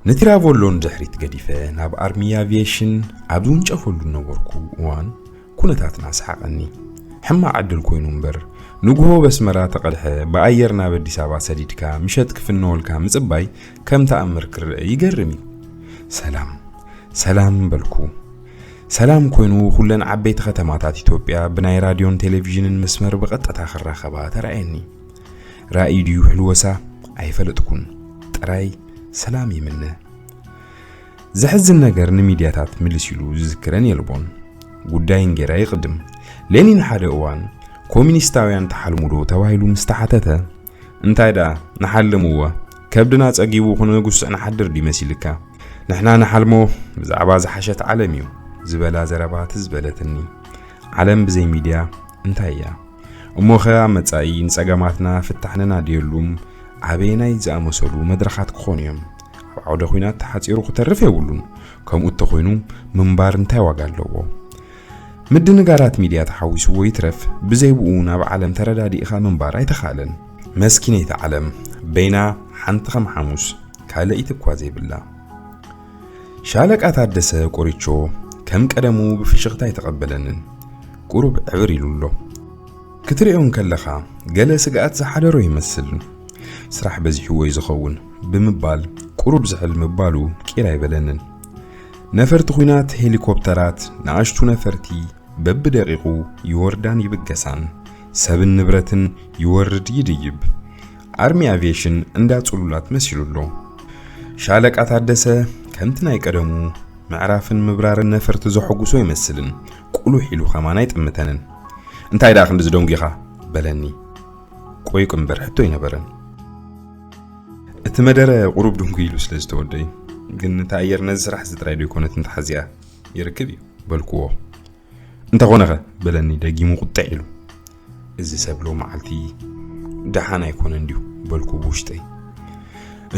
ንቲራቮሎ ንድሕሪት ገዲፈ ናብ ኣርሚ ኣቪየሽን ኣብ ዝውንጨፈሉ ነበርኩ እዋን፣ ኩነታትና ሰሓቐኒ። ሕማቕ ዕድል ኮይኑ እምበር፣ ንግሆ በስመራ ተቐድሐ ብኣየር ናብ ኣዲስ ኣበባ ሰዲድካ ምሸት ክፍነወልካ ምጽባይ ከም ተኣምር ክረአ ይገርም እዩ። ሰላም፣ ሰላም በልኩ። ሰላም ኮይኑ፣ ኩለን ዓበይቲ ከተማታት ኢትዮጵያ ብናይ ራድዮን ቴሌቪዥንን መስመር ብቐጥታ ክራኸባ ተራእየኒ። ራእይ ድዩ ሕልወሳ ኣይፈለጥኩን። ጥራይ ሰላም ይምነ። ዘሕዝን ነገር፣ ንሚድያታት ምልስ ኢሉ ዝዝክረን የልቦን። ጉዳይ እንጌራ ይቕድም። ሌኒን ሓደ እዋን፣ ኮሚኒስታውያን ተሓልሙ ዶ ተባሂሉ ምስ ተሓተተ፣ እንታይ ደኣ ንሓልም እወ፣ ከብድና ጸጊቡ ክነጉስዕ ንሓድር ድዩ መሲልካ? ንሕና ንሓልሞ ብዛዕባ ዝሓሸት ዓለም እዩ ዝበላ ዘረባ ትዝ በለትኒ። ዓለም ብዘይ ሚድያ እንታይ እያ? እሞኸ ኣብ መጻኢ ንጸገማትና ፍታሕ ነናድየሉም ኣበየናይ ዝኣመሰሉ መድረኻት ክኾኑ እዮም? ኣብ ዓውደ ኲናት ተሓጺሩ ክተርፍ የብሉን። ከምኡ እተኾይኑ ምንባር እንታይ ዋጋ ኣለዎ? ምድንጋራት ሚድያ ተሓዊስዎ ይትረፍ፣ ብዘይ ብኡ ናብ ዓለም ተረዳዲእኻ ምንባር ኣይተኻእለን። መስኪነይቲ ዓለም፣ በይና ሓንቲ ከም ሓሙስ ካልኣይቲ እኳ ዘይብላ። ሻለቃ ታደሰ ቆሪቾ ከም ቀደሙ ብፍሽኽታ ኣይተቐበለንን። ቁሩብ ዕብር ኢሉ ኣሎ። ክትሪኦ እንከለኻ ገለ ስግኣት ዝሓደሮ ይመስል። ስራሕ በዚሕዎ እዩ ዝኸውን ብምባል ቁሩብ ዝሕል ምባሉ ቂር ኣይበለንን። ነፈርቲ ኲናት ሄሊኮፕተራት፣ ንኣሽቱ ነፈርቲ በብደቂቑ ይወርዳን ይብገሳን፣ ሰብን ንብረትን ይወርድ ይድይብ። ኣርሚ ኣቪየሽን እንዳ ጽሉላት መሲሉ ኣሎ። ሻለቃ ታደሰ ከምቲ ናይ ቀደሙ ምዕራፍን ምብራርን ነፈርቲ ዘሐጉሶ ይመስልን፣ ቁሉሕ ኢሉ ከማን ኣይጥምተንን። "እንታይ ደኣ ክንዲ ዝደንጉኻ?" በለኒ። ቆይቁ እምበር ሕቶ ኣይነበረን። እቲ መደረ ቁሩብ ድንጉ ኢሉ ስለ ዝተወደዩ፣ ግን እታ ኣየር ነዚ ስራሕ እዚ ጥራይ ዶ ኣይኮነትን ተሓዚኣ? ይርክብ እዩ በልክዎ። "እንተኾነኸ?" በለኒ ደጊሙ ቁጥዕ ኢሉ። እዚ ሰብ ሎመዓልቲ ደሓን ኣይኮነን ድዩ በልኩ ብውሽጠይ።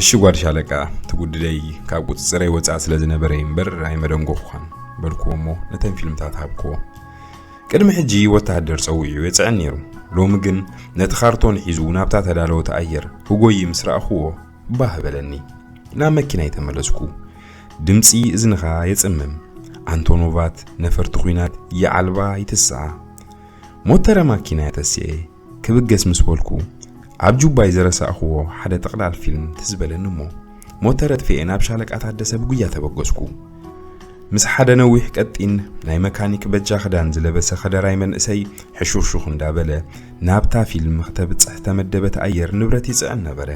"እሺ ጓድ ሻለቃ፣ እቲ ጉድለይ ካብ ቁጽጽረይ ወጻእ ስለ ዝነበረ እዩ እምበር ኣይመደንጎኹኻን" በልክዎ እሞ ነተን ፊልምታት ሃብክዎ። ቅድሚ ሕጂ ወተሃደር ጸዊዑ የጽዕን ነይሩ። ሎሚ ግን ነቲ ካርቶን ሒዙ ናብታ ተዳለወት ኣየር ክጎይ ምስ ረኣኽዎ ባህ በለኒ። ናብ መኪናይ ተመለስኩ። ድምጺ እዝንኻ የጽምም። ኣንቶኖቫት ነፈርቲ ኲናት ይዓልባ ይትስዓ። ሞተረ ማኪና ተሲኤ ክብገስ ምስ በልኩ፣ ኣብ ጁባይ ዝረሳእኽዎ ሓደ ጥቕላል ፊልም ትዝ በለኒ እሞ፣ ሞተር ኣጥፊኤ ናብ ሻለቃ ታደሰ ብጉያ ተበገስኩ። ምስ ሓደ ነዊሕ ቀጢን ናይ መካኒክ በጃ ክዳን ዝለበሰ ከደራይ መንእሰይ ሕሹኽሹኽ እንዳበለ ናብታ ፊልም ክተብጽሕ ዝተመደበት ኣየር ንብረት ይጽዕን ነበረ።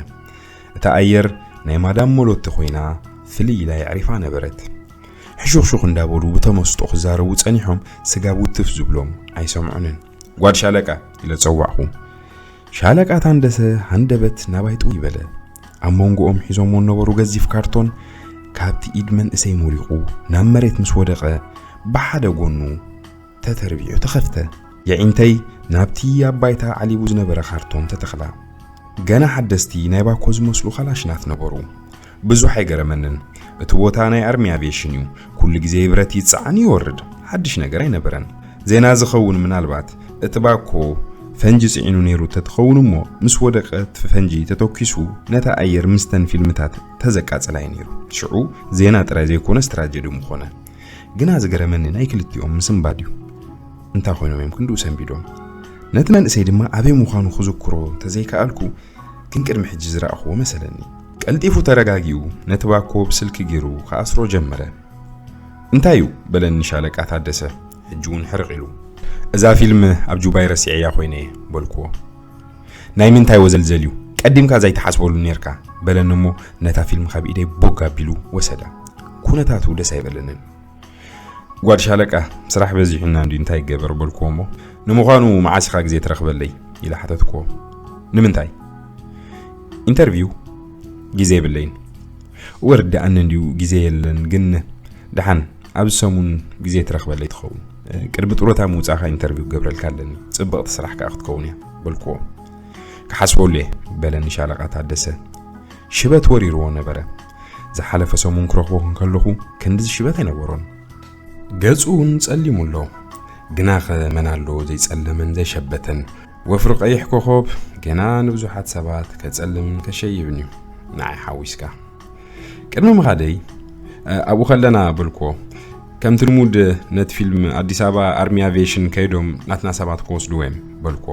እታ ኣየር ናይ ማዳም ሞሎቲ ኮይና ፍልይ ኢላ የዕሪፋ ነበረት። ሕሹኽሹኽ እንዳበሉ ብተመስጦ ክዛረቡ ጸኒሖም ስጋብ ውትፍ ዝብሎም ኣይሰምዑንን። "ጓድ ሻለቃ" ኢለ ጸዋዕኹ። ሻለቃ ታንደሰ ሃንደበት ናባይ ጥው ይበለ። ኣብ መንጎኦም ሒዞሞ ነበሩ ገዚፍ ካርቶን ካብቲ ኢድ መንእሰይ ሞሊቑ ናብ መሬት ምስ ወደቐ ብሓደ ጎኑ ተተርቢዑ ተኸፍተ። የዒንተይ ናብቲ ኣብ ባይታ ዓሊቡ ዝነበረ ካርቶን ተተኽላ። ገና ሓደስቲ ናይ ባኮ ዝመስሉ ካላሽናት ነበሩ። ብዙሕ ኣይገረመንን። እቲ ቦታ ናይ ኣርሚ ኣቪየሽን እዩ። ኩሉ ግዜ ብረት ይጸዓን ይወርድ። ሓድሽ ነገር ኣይነበረን። ዜና ዝኸውን ምናልባት እቲ ባኮ ፈንጂ ጽዒኑ ነይሩ ተትኸውን እሞ፣ ምስ ወደቐ እቲ ፈንጂ ተተኪሱ ነታ ኣየር ምስተን ፊልምታት ተዘቃጸላዩ ነይሩ። ሽዑ ዜና ጥራይ ዘይኮነስ ትራጀዲ ምኾነ። ግና ዝገረመኒ ናይ ክልቲኦም ምስንባድ እዩ። እንታይ ኮይኖም እዮም ክንድኡ ሰንቢዶም? ነቲ መንእሰይ ድማ ኣበይ ምዃኑ ክዝክሮ ተዘይከኣልኩ፣ ግን ቅድሚ ሕጂ ዝረኣኽዎ መሰለኒ። ቀልጢፉ ተረጋጊኡ ነቲ ባኮ ብስልኪ ገይሩ ክኣስሮ ጀመረ። "እንታይ እዩ?" በለኒ ሻለቃ ታደሰ፣ ሕጂ እውን ሕርቕ ኢሉ። "እዛ ፊልም ኣብ ጁባይ ረሲዐያ ኮይነ እየ" በልክዎ። "ናይ ምንታይ ወዘልዘል እዩ? ቀዲምካ ዘይትሓስበሉ ኔርካ" በለኒ እሞ ነታ ፊልም ካብ ኢደይ ቦግ ኣቢሉ ወሰዳ። ኩነታቱ ደስ ኣይበለንን። "ጓድ ሻለቃ፣ ስራሕ በዚሑና እንድዩ፣ እንታይ ይገበር?" በልክዎ እሞ፣ "ንምዃኑ መዓስ ኢኻ ግዜ ትረኽበለይ?" ኢለ ሓተትክዎ። "ንምንታይ?" "ኢንተርቪው?" "ግዜ የብለይን። ወርዳእኒ እንድዩ፣ ግዜ የለን። ግን ደሓን ኣብዚ ሰሙን ግዜ ትረኽበለይ ትኸውን። ቅድሚ ጡረታ ምውጻእኻ ኢንተርቪው ክገብረልካ ኣለኒ። ጽብቕቲ ስራሕ ከኣ ክትከውን እያ በልክዎ። ክሓስበሉ እየ በለኒ ሻለቃ ታደሰ። ሽበት ወሪርዎ ነበረ። ዝሓለፈ ሰሙን ክረኽቦ እንከለኹ ክንድዚ ሽበት ኣይነበሮን። ገጹ እውን ጸሊሙ ኣሎ። ግናኸ መን ኣሎ ዘይጸለመን ዘይሸበተን? ወፍሪ ቀይሕ ኮኾብ ገና ንብዙሓት ሰባት ከጸልምን ከሸይብን እዩ፣ ንዓይ ሓዊስካ። ቅድሚ ምኻደይ ኣብኡ ከለና በልኮ፣ ከምቲ ልሙድ ነቲ ፊልም ኣዲስ ኣበባ ኣርሚ ኣቪዬሽን ከይዶም ናትና ሰባት ክወስድዎ እዮም በልኮ።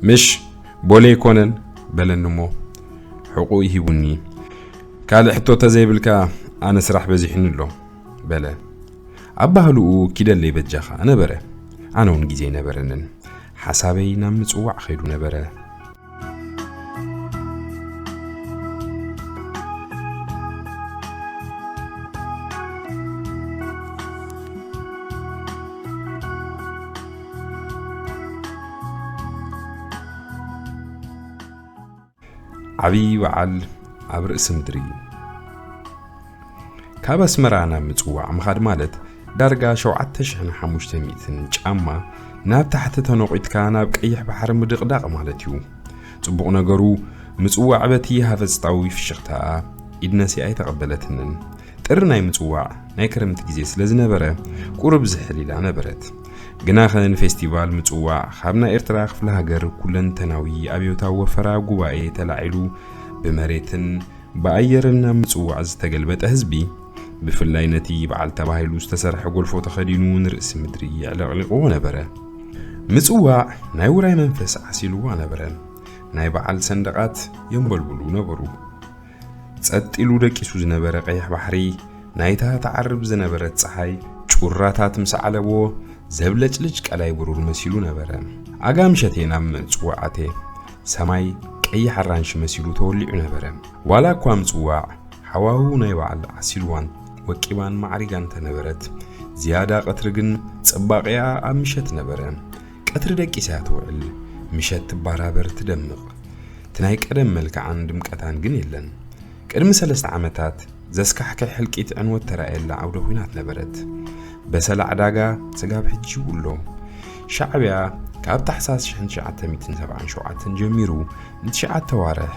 ምሽ ቦሌ ኣይኮነን በለኒ እሞ ሕቑኡ ሂቡኒ። ካልእ ሕቶ ተዘይብልካ ኣነ ስራሕ በዚሕኒ ኣሎ በለ። ኣባህልኡ ኪደለይ በጃኻ ነበረ። ኣነ እውን ግዜ ኣይነበረንን። ሓሳበይ ናብ ምጽዋዕ ኸይዱ ነበረ። ዓብዪ በዓል ኣብ ርእሲ ምድሪ። ካብ ኣስመራ ናብ ምጽዋዕ ምኻድ ማለት ዳርጋ ሸውዓተ ሽሕን ሓሙሽተ ሚእትን ጫማ ናብ ታሕቲ ተነቒትካ ናብ ቀይሕ ባሕሪ ምድቕዳቕ ማለት እዩ። ጽቡቕ ነገሩ ምጽዋዕ በቲ ሃፈጽታዊ ፍሽኽታኣ ኢድ ነሲኣ ኣይተቐበለትንን። ጥሪ ናይ ምጽዋዕ ናይ ክረምቲ ግዜ ስለ ዝነበረ ቁሩብ ዝሕል ኢላ ነበረት። ግናኸ ንፌስቲቫል ምጽዋዕ ካብ ናይ ኤርትራ ክፍለ ሃገር ኩለንተናዊ ኣብዮታዊ ወፈራ ጉባኤ ተላዒሉ ብመሬትን ብኣየርን ናብ ምጽዋዕ ዝተገልበጠ ህዝቢ፣ ብፍላይ ነቲ በዓል ተባሂሉ ዝተሰርሐ ጎልፎ ተኸዲኑ ንርእሲ ምድሪ የዕለቕሊቕዎ ነበረ። ምጽዋዕ ናይ ውራይ መንፈስ ዓሲልዋ ነበረ። ናይ በዓል ሰንደቓት የንበልብሉ ነበሩ። ጸጥ ኢሉ ደቂሱ ዝነበረ ቀይሕ ባሕሪ፣ ናይታ ትዓርብ ዝነበረት ጸሓይ ጩራታት ምስ ዓለቦ፣ ዘብለጭልጭ ቀላይ ብሩር መሲሉ ነበረ። ኣጋ ምሸት እየ ናብ ምጽዋዕ ኣትየ። ሰማይ ቀይሕ ኣራንሺ መሲሉ ተወሊዑ ነበረ። ዋላ እኳ ምጽዋዕ ሃዋህው ናይ በዓል ዓሲልዋን ወቂባን ማዕሪጋን እንተነበረት፣ ዝያዳ ቀትሪ ግን ጽባቐኣ ኣብ ምሸት ነበረ። ቀትሪ ደቂሳ እያ ትውዕል፣ ምሸት ትባራበር፣ ትደምቕ። እቲ ናይ ቀደም መልክዓን ድምቀታን ግን የለን። ቅድሚ ሰለስተ ዓመታት ዘስካሕክሕ ህልቂት ዕንወት ተራእየላ ዓውደ ኲናት ነበረት። በሰላ ዕዳጋ ስጋብ ሕጂ ይውሎ። ሻዕብያ ካብ ታሕሳስ ሽሕን ትሽዓተ ሚእትን ሰብዓን ሸውዓተን ጀሚሩ ንትሽዓተ ኣዋርሕ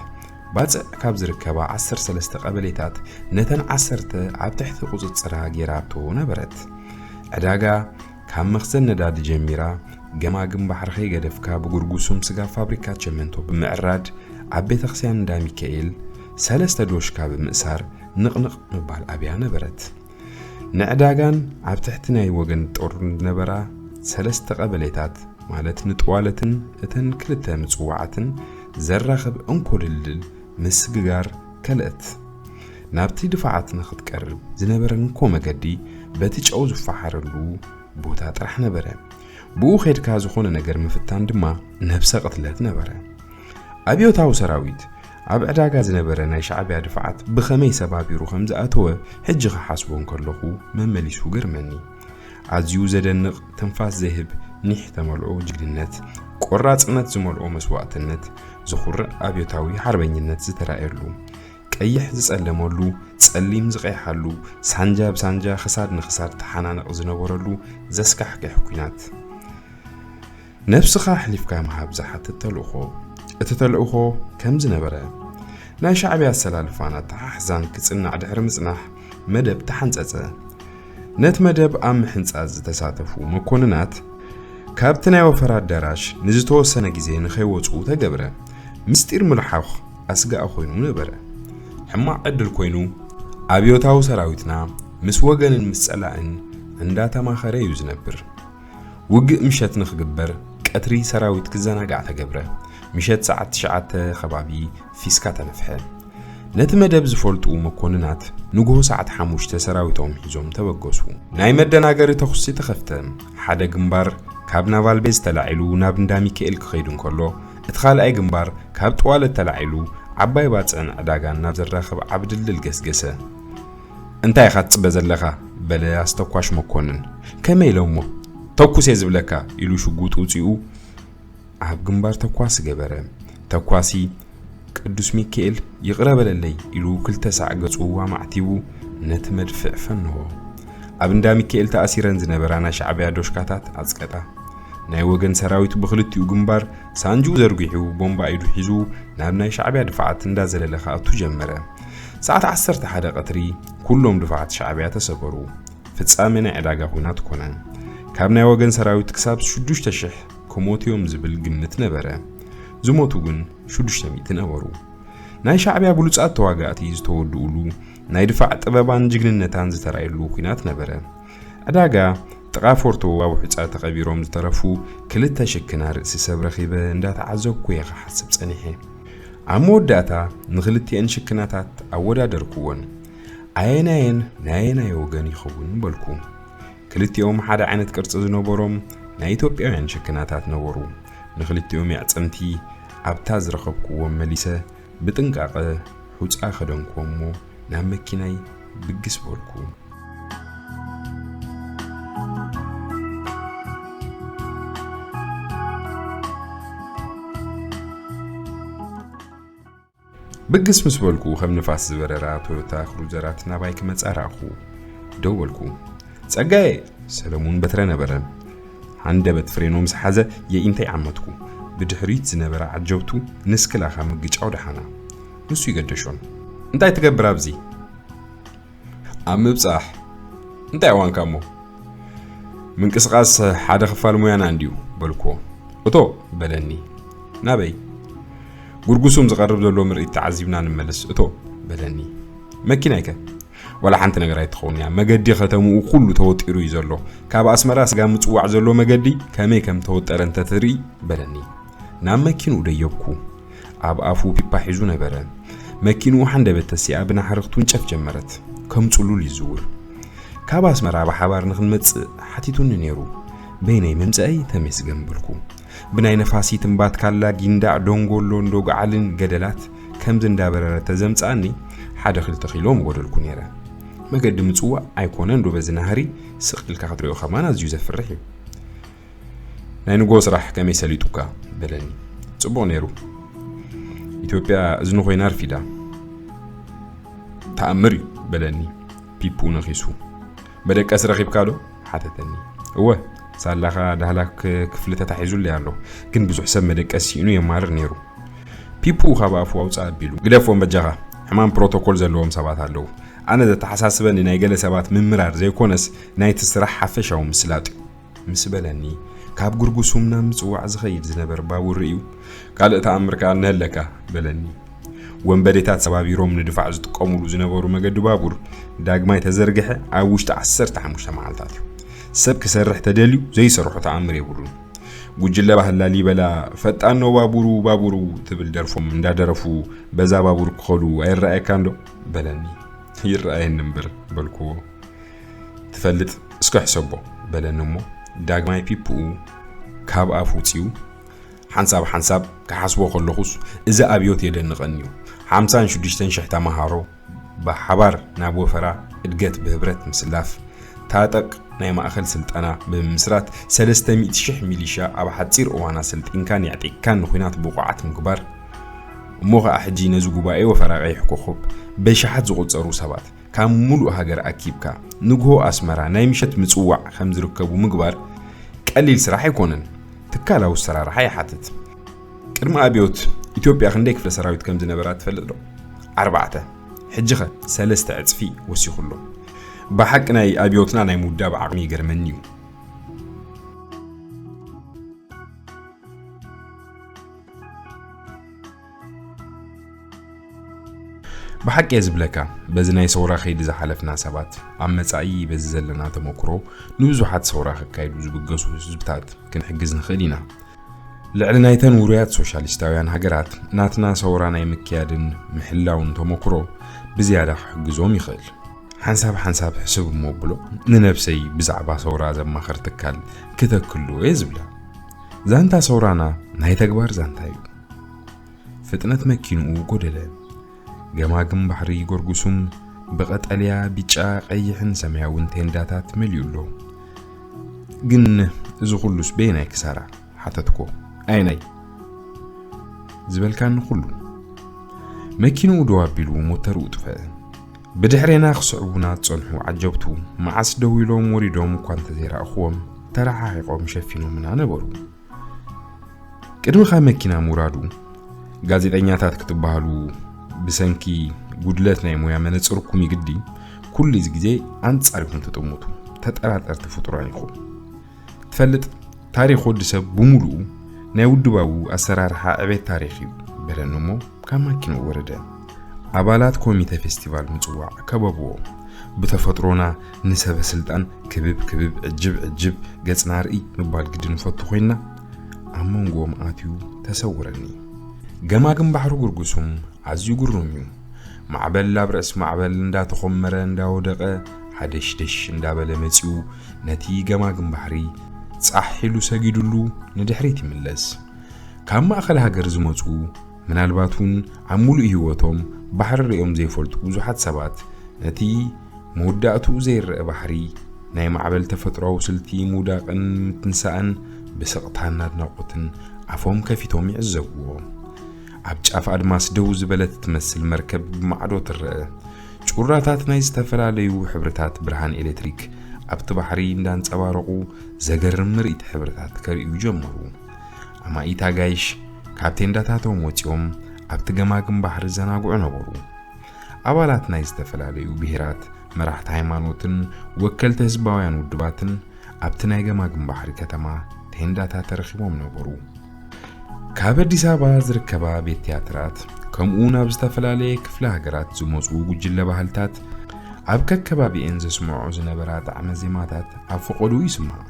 ባጽዕ ካብ ዝርከባ ዓሰርተ ሰለስተ ቀበሌታት ነተን ዓሰርተ ኣብ ትሕቲ ቁጽጽራ ገይራቶ ነበረት። ዕዳጋ ካብ መኽዘን ነዳዲ ጀሚራ፣ ገማግም ባሕሪ ከይገደፍካ ብጉርጉሱም ስጋ ፋብሪካ ቸመንቶ ብምዕራድ፣ ኣብ ቤተክርስትያን እንዳ ሚካኤል ሰለስተ ዶሽካ ብምእሳር ንቕንቕ ምባል ኣብያ ነበረት። ንዕዳጋን ኣብ ትሕቲ ናይ ወገን ጦር ዝነበራ ሰለስተ ቀበሌታት፣ ማለት ንጥዋለትን እተን ክልተ ምጽዋዓትን ዘራኽብ እንኮ ድልድል ምስግጋር ከልአት። ናብቲ ድፋዓት ንኽትቀርብ ዝነበረን እንኮ መገዲ በቲ ጨው ዝፈሓረሉ ቦታ ጥራሕ ነበረ። ብኡ ኸድካ ዝኾነ ነገር ምፍታን ድማ ነብሰ ቅትለት ነበረ። ኣብዮታዊ ሰራዊት ኣብ ዕዳጋ ዝነበረ ናይ ሻዕብያ ድፋዓት ብኸመይ ሰባቢሩ ከም ዝኣተወ ሕጂ ክሓስቦ እንከለኹ መመሊሱ ገርመኒ። ኣዝዩ ዘደንቕ፣ ትንፋስ ዘህብ፣ ኒሕ ተመልኦ ጅግንነት፣ ቆራጽነት ዝመልኦ መስዋእትነት፣ ዘኹርዕ ኣብዮታዊ ሓርበኝነት ዝተራእየሉ፣ ቀይሕ ዝጸለመሉ፣ ጸሊም ዝቐይሓሉ፣ ሳንጃ ብሳንጃ ክሳድ ንክሳድ ተሓናነቕ ዝነበረሉ ዘስካሕክሕ ኲናት። ነብስኻ ኣሕሊፍካ ምሃብ ዝሓትት ተልእኾ። እቲ ተልእኾ ከምዚ ነበረ። ናይ ሻዕብያ ኣሰላልፋን ኣተሓሕዛን ክጽናዕ ድሕሪ ምጽናሕ መደብ ተሓንጸጸ። ነቲ መደብ ኣብ ምሕንጻጽ ዝተሳተፉ መኮንናት ካብቲ ናይ ወፈራ ኣዳራሽ ንዝተወሰነ ግዜ ንኸይወጹ ተገብረ። ምስጢር ምልሓኽ ኣስጋኢ ኮይኑ ነበረ። ሕማቕ ዕድል ኮይኑ ኣብዮታዊ ሰራዊትና ምስ ወገንን ምስ ጸላእን እንዳተማኸረ እዩ ዝነብር። ውግእ ምሸት ንኽግበር ቀትሪ ሰራዊት ክዘናጋዕ ተገብረ። ምሸት ሰዓት ትሽዓተ ከባቢ ፊስካ ተነፍሐ። ነቲ መደብ ዝፈልጡ መኮንናት ንግሆ ሰዓት ሓሙሽተ ሰራዊቶም ሒዞም ተበገሱ። ናይ መደናገሪ ተኹሲ ተኸፍተ። ሓደ ግንባር ካብ ናቫል ቤዝ ተላዒሉ ናብ እንዳ ሚካኤል ክኸይድ እንከሎ፣ እቲ ካልኣይ ግንባር ካብ ጥዋለት ተላዒሉ ዓባይ ባጽዕን ዕዳጋን ናብ ዘራኽብ ዓቢ ድልድል ገስገሰ። "እንታይ ኢኻ ትጽበ ዘለኻ?" በለ ኣስተኳሽ መኮንን። "ከመይ ኢለ እሞ? ተኩስ እየ ዝብለካ!" ኢሉ ሽጉጥ ውጺኡ ኣብ ግንባር ተኳሲ ገበረ። ተኳሲ ቅዱስ ሚካኤል ይቕረ በለለይ ኢሉ ክልተ ሳዕ ገጹ ኣማዕቲቡ ነቲ መድፍዕ ፈነዎ። ኣብ እንዳ ሚካኤል ተኣሲረን ዝነበራ ናይ ሻዕብያ ዶሽካታት ኣጽቀጣ። ናይ ወገን ሰራዊት ብኽልቲኡ ግንባር ሳንጅኡ ዘርጊሑ ቦምባ ኢዱ ሒዙ ናብ ናይ ሻዕብያ ድፋዓት እንዳዘለለ ክኣቱ ጀመረ። ሰዓት ዓሰርተ ሓደ ቀትሪ ኩሎም ድፋዓት ሻዕብያ ተሰበሩ። ፍጻሜ ናይ ዕዳጋ ኹናት ኮነ። ካብ ናይ ወገን ሰራዊት ክሳብ ሽዱሽተ ሽሕ ክሞቱ እዮም ዝብል ግምት ነበረ። ዝሞቱ ግን ሽዱሽተ ሚእቲ ነበሩ። ናይ ሻዕብያ ብሉጻት ተዋጋእቲ ዝተወድኡሉ፣ ናይ ድፋዕ ጥበባን ጅግንነታን ዝተራየሉ ኲናት ነበረ። ዕዳጋ ጥቓ ፎርቶ ኣብ ውሑጻ ተቐቢሮም ዝተረፉ ክልተ ሽክና ርእሲ ሰብ ረኺበ እንዳተዓዘብኩ እየ ክሓስብ ጸኒሐ። ኣብ መወዳእታ ንኽልቲኤን ሽክናታት ኣወዳደርኩወን። ኣየናየን ናይ ኣየናይ ወገን ይኸውን በልኩ። ክልቲኦም ሓደ ዓይነት ቅርጺ ዝነበሮም ናይ ኢትዮጵያውያን ሽክናታት ነበሩ። ንኽልቲኦም የዕጽምቲ ኣብታ ዝረኸብኩዎም መሊሰ ብጥንቃቐ ሑጻ ከደንኩዎ እሞ ናብ መኪናይ ብግስ በልኩ። ብግስ ምስ በልኩ ከም ንፋስ ዝበረራ ቶዮታ ክሩዘራት ናባይ ክመጻ ረኣኹ። ደው በልኩ። "ጸጋዬ!" ሰለሙን በትረ ነበረ። ሃንደበት ፍሬኖ ምስ ሓዘ የኢንተይ ዓመትኩ። ብድሕሪት ዝነበረ ዓጀብቱ ንስክላኻ ምግጫው ደሓና። ንሱ ይገደሾን። "እንታይ ትገብር ኣብዚ?" "ኣብ ምብጻሕ። እንታይ እዋንካ እሞ?" "ምንቅስቓስ ሓደ ክፋል ሙያና እንድዩ" በልኩዎ። "እቶ" በለኒ። "ናበይ?" "ጉርጉሱም ዝቐርብ ዘሎ ምርኢት ተዓዚብና ንመለስ እቶ" በለኒ። "መኪናይከ?" "ዋላ ሓንቲ ነገር ኣይትኸውን እያ። መገዲ ከተምኡ ኩሉ ተወጢሩ እዩ ዘሎ። ካብ ኣስመራ ስጋ ምጽዋዕ ዘሎ መገዲ ከመይ ከም ተወጠረ እንተትርኢ" በለኒ። ናብ መኪንኡ ደየብኩ። ኣብ ኣፉ ፒፓ ሒዙ ነበረ። መኪንኡ ሓንደበት ተሲኣ ብናሕሪ ክትውንጨፍ ጀመረት። ከም ጽሉል ይዝውር። ካብ ኣስመራ ብሓባር ንኽንመጽእ ሓቲቱኒ ነይሩ። በይነይ ምምጸኣይ ተመስገን በልኩ። ብናይ ነፋሲት እምባትካላ ጊንዳዕ ዶንጎሎ እንዶ ገዓልን ገደላት ከምዚ እንዳበረረ ተዘምጽኣኒ ሓደ ክልተ ኪሎ ምጎደልኩ ነይረ። መገዲ ምጽዋዕ ኣይኮነ እንዶ በዚ ናህሪ ስቕ ኢልካ ክትሪኦ ከማን ኣዝዩ ዘፍርሕ እዩ። "ናይ ንግሆ ስራሕ ከመይ ሰሊጡካ?" በለኒ። "ጽቡቕ ነይሩ። ኢትዮጵያ እዝኒ ኮይና ኣርፊዳ." "ተኣምር እዩ" በለኒ ፒፑ ነኺሱ። "መደቀሲ ረኺብካ ዶ?" ሓተተኒ። "እወ፣ ሳላኻ ዳህላክ ክፍሊ ተታሒዙለይ ኣሎ፣ ግን ብዙሕ ሰብ መደቀሲ ስኢኑ የማርር ነይሩ።" ፒፑ ካብ ኣፉ ኣውፅእ ኣቢሉ፣ "ግደፎም በጃኻ፣ ሕማም ፕሮቶኮል ዘለዎም ሰባት ኣለዉ። ኣነ ዘተሓሳስበኒ ናይ ገለ ሰባት ምምራር ዘይኮነስ ናይቲ ስራሕ ሓፈሻዊ ምስላጥ እዩ" ምስ በለኒ፣ ካብ ጉርጉሱም ናብ ምጽዋዕ ዝኸይድ ዝነበረ ባቡር ርእዩ፣ "ካልእ ተኣምር ከኣ እነሀለካ" በለኒ። ወንበዴታት ሰባቢሮም ንድፋዕ ዝጥቀሙሉ ዝነበሩ መገዲ ባቡር ዳግማይ ተዘርግሐ ኣብ ውሽጢ ዓሰርተ ሓሙሽተ መዓልታት እዩ። ሰብ ክሰርሕ ተደልዩ ዘይሰርሖ ተኣምር የብሉን። ጉጅለ ባህሊ ላሊበላ "ፈጣን ነው ባቡሩ፣ ባቡሩ" ትብል ደርፎም እንዳደረፉ "በዛ ባቡር ክኸዱ ኣይረኣየካን ዶ?" በለኒ። "ይረኣየኒ እምበር" በልኩዎ። "ትፈልጥ፣ እስከ ሕሰቦ" በለኒ እሞ ዳግማይ ፒፕኡ ካብ ኣፍ ውፅዩ፣ "ሓንሳብ ሓንሳብ ክሓስቦ ከለኹስ እዚ ኣብዮት የደንቐኒ እዩ። ሓምሳን ሽዱሽተን ሽሕ ተምሃሮ ብሓባር ናብ ወፈራ እድገት ብህብረት ምስላፍ፣ ታጠቅ ናይ ማእኸል ስልጠና ብምምስራት ሰለስተ ሚእቲ ሽሕ ሚሊሻ ኣብ ሓፂር እዋን ኣሰልጢንካን የዕጢቕካን ንኹናት ብቑዓት ምግባር፣ እሞ ኸዓ ሕጂ ነዚ ጉባኤ ወፈራ ቀይሕ ኮኾብ በሽሓት ዝቑፀሩ ሰባት ካብ ሙሉእ ሃገር ኣኪብካ ንግሆ ኣስመራ ናይ ምሸት ምጽዋዕ ከም ዝርከቡ ምግባር ቀሊል ስራሕ ኣይኮነን። ትካላዊ ኣሰራርሓ ይሓትት። ቅድሚ ኣብዮት ኢትዮጵያ ክንደይ ክፍለ ሰራዊት ከም ዝነበራ ትፈልጥ ዶ? ኣርባዕተ። ሕጂ ኸ ሰለስተ ዕጽፊ ወሲኹ ኣሎ። ብሓቂ ናይ ኣብዮትና ናይ ምውዳብ ዓቕሚ ይገርመኒ እዩ። ብሓቂ እየ ዝብለካ፣ በዚ ናይ ሰውራ ከይዲ ዝሓለፍና ሰባት፣ ኣብ መጻኢ በዚ ዘለና ተመክሮ ንብዙሓት ሰውራ ከካይዱ ዝብገሱ ህዝብታት ክንሕግዝ ንኽእል ኢና። ልዕሊ ናይተን ውሩያት ሶሻሊስታውያን ሃገራት ናትና ሰውራ ናይ ምክያድን ምሕላውን ተመክሮ ብዝያዳ ክሕግዞም ይኽእል። ሓንሳብ ሓንሳብ ሕስብ እሞ ብሎ፣ ንነብሰይ ብዛዕባ ሰውራ ዘማኽር ትካል ክተክል ዶ እየ ዝብላ። ዛንታ ሰውራና ናይ ተግባር ዛንታ እዩ። ፍጥነት መኪንኡ ጎደለ። ገማግም ባሕሪ ጎርጉሱም ብቐጠልያ፣ ቢጫ፣ ቀይሕን ሰማያውን ቴንዳታት መሊኡ ኣሎ። "ግን እዚ ኩሉስ በየናይ ክሳራ?" ሓተትኮ። "ኣየናይ?" "ዝበልካኒ ኩሉ?" መኪንኡ ደው ኣቢሉ ሞተርኡ ጥፈአ። ብድሕሬና ክስዕቡና ዝጸንሑ ዓጀብቱ መዓስ ደው ኢሎም ወሪዶም እኳ እንተዘይረኣኹዎም፣ ተረሓሒቖም ሸፊኖምና ነበሩ። ቅድሚ ካብ መኪና ምውራዱ፣ ጋዜጠኛታት ክትበሃሉ ብሰንኪ ጉድለት ናይ ሞያ መነጽርኩም ይግዲ፣ ኩሉ እዚ ግዜ ኣንጻር ኢኹም ትጥምቱ፣ ተጠራጠርቲ ፍጡራን ኢኹም። ትፈልጥ፣ ታሪኽ ወዲ ሰብ ብምሉኡ ናይ ውድባዊ ኣሰራርሓ ዕቤት ታሪኽ እዩ፣ በለኒ እሞ ካብ ማኪንኡ ወረደ። ኣባላት ኮሚተ ፌስቲቫል ምጽዋዕ ከበብዎ። ብተፈጥሮና ንሰበ ስልጣን ክብብ ክብብ፣ ዕጅብ ዕጅብ፣ ገጽና ርእይ ምባል ግዲ ንፈቱ ኮይንና፣ ኣብ መንጎኦም ኣትዩ ተሰውረኒ። ገማግም ባሕሪ ጉርጉሱም ኣዝዩ ግሩም እዩ። ማዕበል ኣብ ርእሲ ማዕበል እንዳተኾመረ እንዳወደቐ፣ ሃደሽደሽ እንዳበለ መጺኡ፣ ነቲ ገማግም ባሕሪ ጻሕ ኢሉ ሰጊዱሉ ንድሕሪት ይምለስ። ካብ ማእከል ሃገር ዝመጹ፣ ምናልባት እውን ኣብ ሙሉእ ህይወቶም ባሕሪ ርእዮም ዘይፈልጡ ብዙሓት ሰባት፣ ነቲ መወዳእትኡ ዘይረአ ባሕሪ፣ ናይ ማዕበል ተፈጥሮኣዊ ስልቲ ምውዳቕን ምትንሳእን ብስቕታን ኣድናቖትን ኣፎም ከፊቶም ይዕዘብዎ። ኣብ ጫፍ ኣድማስ ደው ዝበለት እትመስል መርከብ ብማዕዶ ትረአ። ጩራታት ናይ ዝተፈላለዩ ሕብርታት ብርሃን ኤሌክትሪክ ኣብቲ ባሕሪ እንዳንጸባረቑ፣ ዘገርም ምርኢት ሕብርታት ከርእዩ ጀመሩ። ኣማኢት ኣጋይሽ ካብ ቴንዳታቶም ወጺኦም ኣብቲ ገማግም ባሕሪ ዘናግዑ ነበሩ። ኣባላት ናይ ዝተፈላለዩ ብሄራት፣ መራሕቲ ሃይማኖትን ወከልቲ ህዝባውያን ውድባትን ኣብቲ ናይ ገማግም ባሕሪ ከተማ ቴንዳታት ተረኺቦም ነበሩ። ካብ ኣዲስ ኣበባ ዝርከባ ቤት ትያትራት፣ ከምኡ ናብ ዝተፈላለየ ክፍለ ሃገራት ዝመጹ ጉጅለ ባህልታት፣ ኣብ ከከባቢኤን ዘስምዖ ዝነበራ ጣዕመ ዜማታት ኣብ ፈቐድኡ ይስማዕ።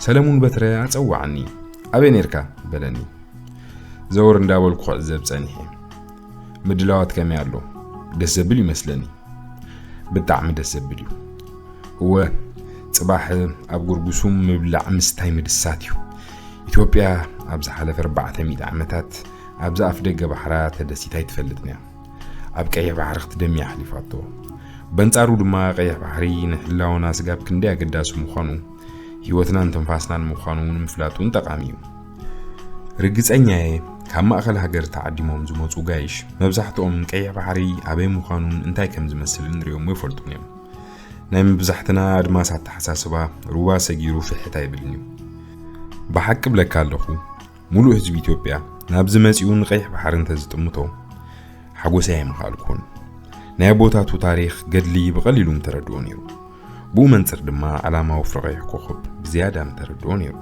ሰለሙን በትረ ኣጸዋዓኒ። "ኣበይ ኔርካ?" በለኒ። ዘወር እንዳበልኩ ክዕዘብ ጸኒሐ። "ምድላዋት ከመይ ኣሎ?" "ደስ ዘብል ይመስለኒ?" "ብጣዕሚ ደስ ዘብል እዩ። እወ፣ ጽባሕ ኣብ ጉርጉሱም ምብላዕ ምስታይ ምድሳት እዩ። ኢትዮጵያ ኣብ ዝሓለፈ ኣርባዕተ ሚእቲ ዓመታት ኣብዚ ኣፍ ደገ ባሕራ ተደሲታ ኣይትፈልጥን እያ። ኣብ ቀይሕ ባሕሪ ክትደሚ እያ ኣሕሊፋቶ። በንጻሩ ድማ ቀይሕ ባሕሪ ንሕላወና ስጋብ ክንደይ ኣገዳሲ ምዃኑ፣ ህይወትናን ትንፋስናን ምዃኑ ንምፍላጥ እውን ጠቓሚ እዩ። ርግጸኛ እየ፣ ካብ ማእከል ሃገር ተዓዲሞም ዝመጹ ጋይሽ መብዛሕትኦም ቀይሕ ባሕሪ ኣበይ ምዃኑን እንታይ ከም ዝመስልን ርእዮሞ ይፈልጡን እዮም። ናይ መብዛሕትና ኣድማስ ኣተሓሳስባ ሩባ ሰጊሩ ፍሕት ኣይብልን እዩ። ብሓቂ እብለካ ኣለኹ፣ ሙሉእ ህዝቢ ኢትዮጵያ ናብዚ መጺኡ ንቀይሕ ባሕሪ እንተዝጥምቶ፣ ሓጎሰይ ኣይምኸኣልኩን። ናይ ኣቦታቱ ታሪኽ፣ ገድሊ ብቐሊሉ ምተረድኦ ነይሩ። ብኡ መንጽር ድማ ዓላማ ወፍሪ ቀይሕ ኮኸብ ብዝያዳ ምተረድኦ ነይሩ፣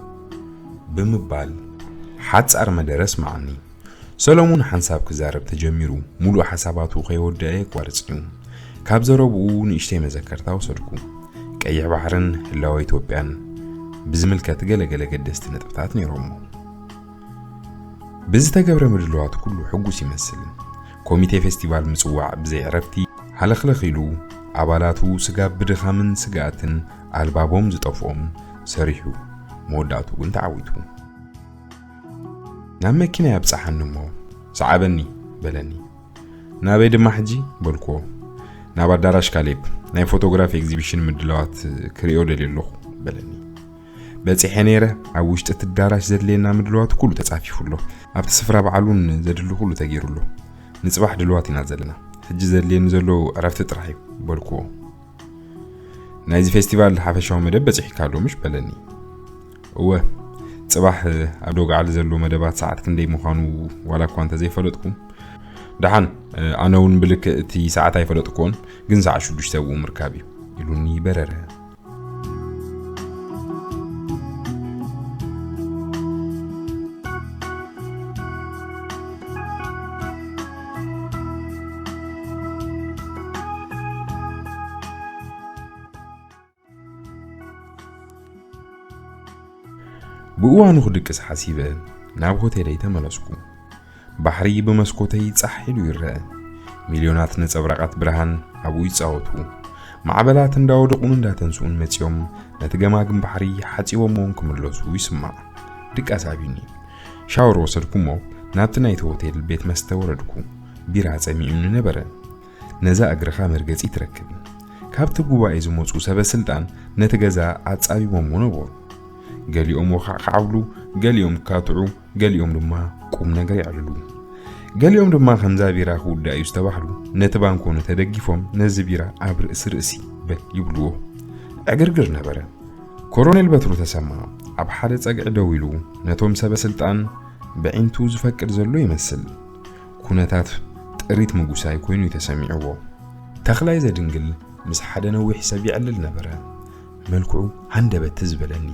ብምባል ሓጻር መደረ ኣስምዓኒ። ሰሎሙን ሓንሳብ ክዛረብ ተጀሚሩ፣ ሙሉእ ሓሳባቱ ከይወደአ ኣየቋርጽን እዩ። ካብ ዘረብኡ ንእሽተይ መዘከርታ ወሰድኩ። ቀይሕ ባሕርን ህላወ ኢትዮጵያን ብዝምልከት ገለ ገለ ገደስቲ ነጥብታት ነይሮሞ። ብዝተገብረ ምድላዋት ኩሉ ሕጉስ ይመስል። ኮሚቴ ፌስቲቫል ምጽዋዕ ብዘይ ዕረፍቲ ሃለኽለኽ ኢሉ፣ ኣባላቱ ስጋብ ብድኻምን ስግኣትን ኣልባቦም ዝጠፍኦም ሰሪሑ፣ መወዳእቱ ግን ተዓዊቱ። ናብ መኪና የብጽሓኒ እሞ፣ "ሰዓበኒ" በለኒ። "ናበይ ድማ ሕጂ?" በልኩዎ። "ናብ ኣዳራሽ ካሌብ፣ ናይ ፎቶግራፊ ኤግዚቢሽን ምድላዋት ክርእዮ ደልየ ኣለኹ" በለኒ። በጺሐ ነይረ። ኣብ ውሽጢ እቲ ኣዳራሽ ዘድልየና ምድላዋት ኩሉ ተጻፊፉ ኣሎ። ኣብቲ ስፍራ በዓል እውን ዘድሊ ኩሉ ተገይሩ ኣሎ። ንጽባሕ ድልዋት ኢና ዘለና። ሕጂ ዘድልየኒ ዘሎ ዕረፍቲ ጥራሕ እዩ በልኩዎ። "ናይዚ ፌስቲቫል ሓፈሻዊ መደብ በጺሕካ ኣሎ ምሽ?" በለኒ። "እወ፣ ጽባሕ ኣብ ዶግዓሊ ዘሎ መደባት ሰዓት ክንደይ ምዃኑ ዋላ እኳ እንተዘይፈለጥኩ፣ ደሓን፣ ኣነ እውን ብልክዕ እቲ ሰዓት ኣይፈለጥኩዎን፣ ግን ሰዓት ሽዱሽተ ኣብኡ ምርካብ እዩ" ኢሉኒ በረረ። ብእዋኑ ክድቅስ ሓሲበ ናብ ሆቴለይ ተመለስኩ። ባሕሪ ብመስኮተይ ጻሕ ኢሉ ይረአ። ሚልዮናት ነጸብራቓት ብርሃን ኣብኡ ይጻወቱ። ማዕበላት እንዳወደቑን እንዳተንስኡን መጺኦም ነቲ ገማግም ባሕሪ ሓጺቦምዎ ክምለሱ ይስማዕ። ድቃስ ኣብዩኒ። ሻወር ወሰድኩ እሞ ናብቲ ናይቲ ሆቴል ቤት መስተ ወረድኩ። ቢራ ጸሚኡኒ ነበረ። ነዛ እግርኻ መርገጺ ትረክብ። ካብቲ ጉባኤ ዝመጹ ሰበ ስልጣን ነቲ ገዛ ኣጻቢቦምዎ ነበሩ። ገሊኦም ወኻዕኻዕ ኣብሉ፣ ገሊኦም ካትዑ፣ ገሊኦም ድማ ቁም ነገር የዕልሉ። ገሊኦም ድማ ከምዛ ቢራ ክውዳእ እዩ ዝተባህሉ ነቲ ባንኮኒ ተደጊፎም ነዚ ቢራ ኣብ ርእሲ ርእሲ በል ይብልዎ። ዕግርግር ነበረ። ኮሎኔል በትሩ ተሰማ ኣብ ሓደ ጸግዒ ደው ኢሉ ነቶም ሰበ ስልጣን ብዒንቱ ዝፈቅድ ዘሎ ይመስል። ኩነታት ጥሪት ምጉሳይ ኮይኑ እዩ ተሰሚዕዎ። ተኽላይ ዘድንግል ምስ ሓደ ነዊሕ ሰብ ይዕልል ነበረ። መልክዑ ሃንደበት ዝበለኒ።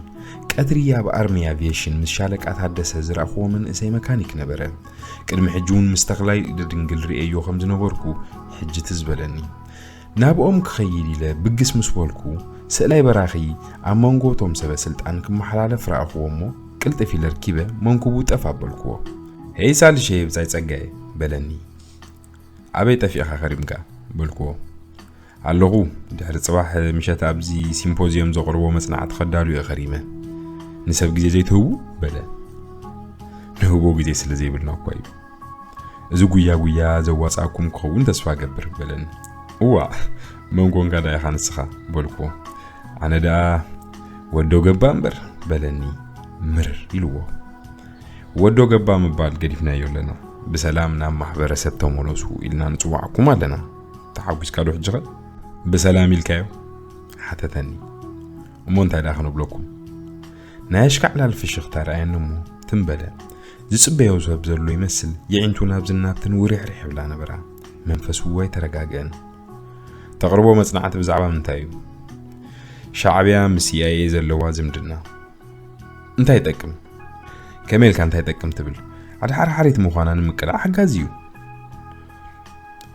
ቀትሪ ኣብ ኣርሚ ኣቪዬሽን ምስ ሻለቃ ታደሰ ዝረኣኽዎ መንእሰይ መካኒክ ነበረ። ቅድሚ ሕጂ እውን ምስ ተኽላይ ዘድንግል ርእየዮ ከም ዝነበርኩ ሕጂ ትዝ በለኒ። ናብኦም ክኸይድ ኢለ ብግስ ምስ በልኩ፣ ስእላይ በራኺ ኣብ መንጎ እቶም ሰበ ስልጣን ክመሓላለፍ ረኣኽዎ እሞ፣ ቅልጥፍ ኢለ ርኪበ መንኩቡ ጠፍ ኣበልክዎ። "ሄይ ሳልሸይ ብጻይ ጸጋየ" በለኒ። "ኣበይ ጠፊእኻ ከሪምካ?" በልክዎ። "ኣለኹ፣ ድሕሪ ጽባሕ ምሸት ኣብዚ ሲምፖዝዮም ዘቕርቦ መጽናዕቲ ከዳሉ እየ ከሪመ። ንሰብ ግዜ ዘይትህቡ?" በለ። "ንህቦ ግዜ ስለ ዘይብልና እኳ እዩ። እዚ ጉያ ጉያ ዘዋጻእኩም ክኸውን ተስፋ እገብር" በለኒ። "እዋእ፣ መን ኮንካ ደኣ ኢኻ ንስኻ?" በልክዎ። "ኣነ ደኣ ወዶ ገባ እምበር" በለኒ ምርር ኢልዎ። "ወዶ ገባ ምባል ገዲፍናዮ ኣለና። ብሰላም ናብ ማሕበረሰብ ተመለሱ ኢልና ንጽዋዕኩም ኣለና። ተሓጒስካ ዶ ሕጂ ኸ?" "ብሰላም ኢልካዮ?" ሓተተኒ። "እሞ እንታይ ደኣ ክንብለኩም?" ናይ ኣሽካዕላል ፍሽኽታ ረኣየኒ እሞ ትም በለ። ዝጽበዮ ሰብ ዘሎ ይመስል፣ የዒንቱ ናብዝን ናብትን ውሪሕሪሕ ይብላ ነበራ። መንፈሱ ኣይተረጋግአን። "ተቕርቦ መጽናዕቲ ብዛዕባ ምንታይ እዩ?" "ሻዕብያ ምስ ሲ ኣይ ኤ ዘለዋ ዝምድና።" "እንታይ ይጠቅም?" "ከመይ ኢልካ እንታይ ይጠቅም ትብል? ኣድሓርሓሪት ምዃና ንምቅላዕ ሓጋዚ እዩ።"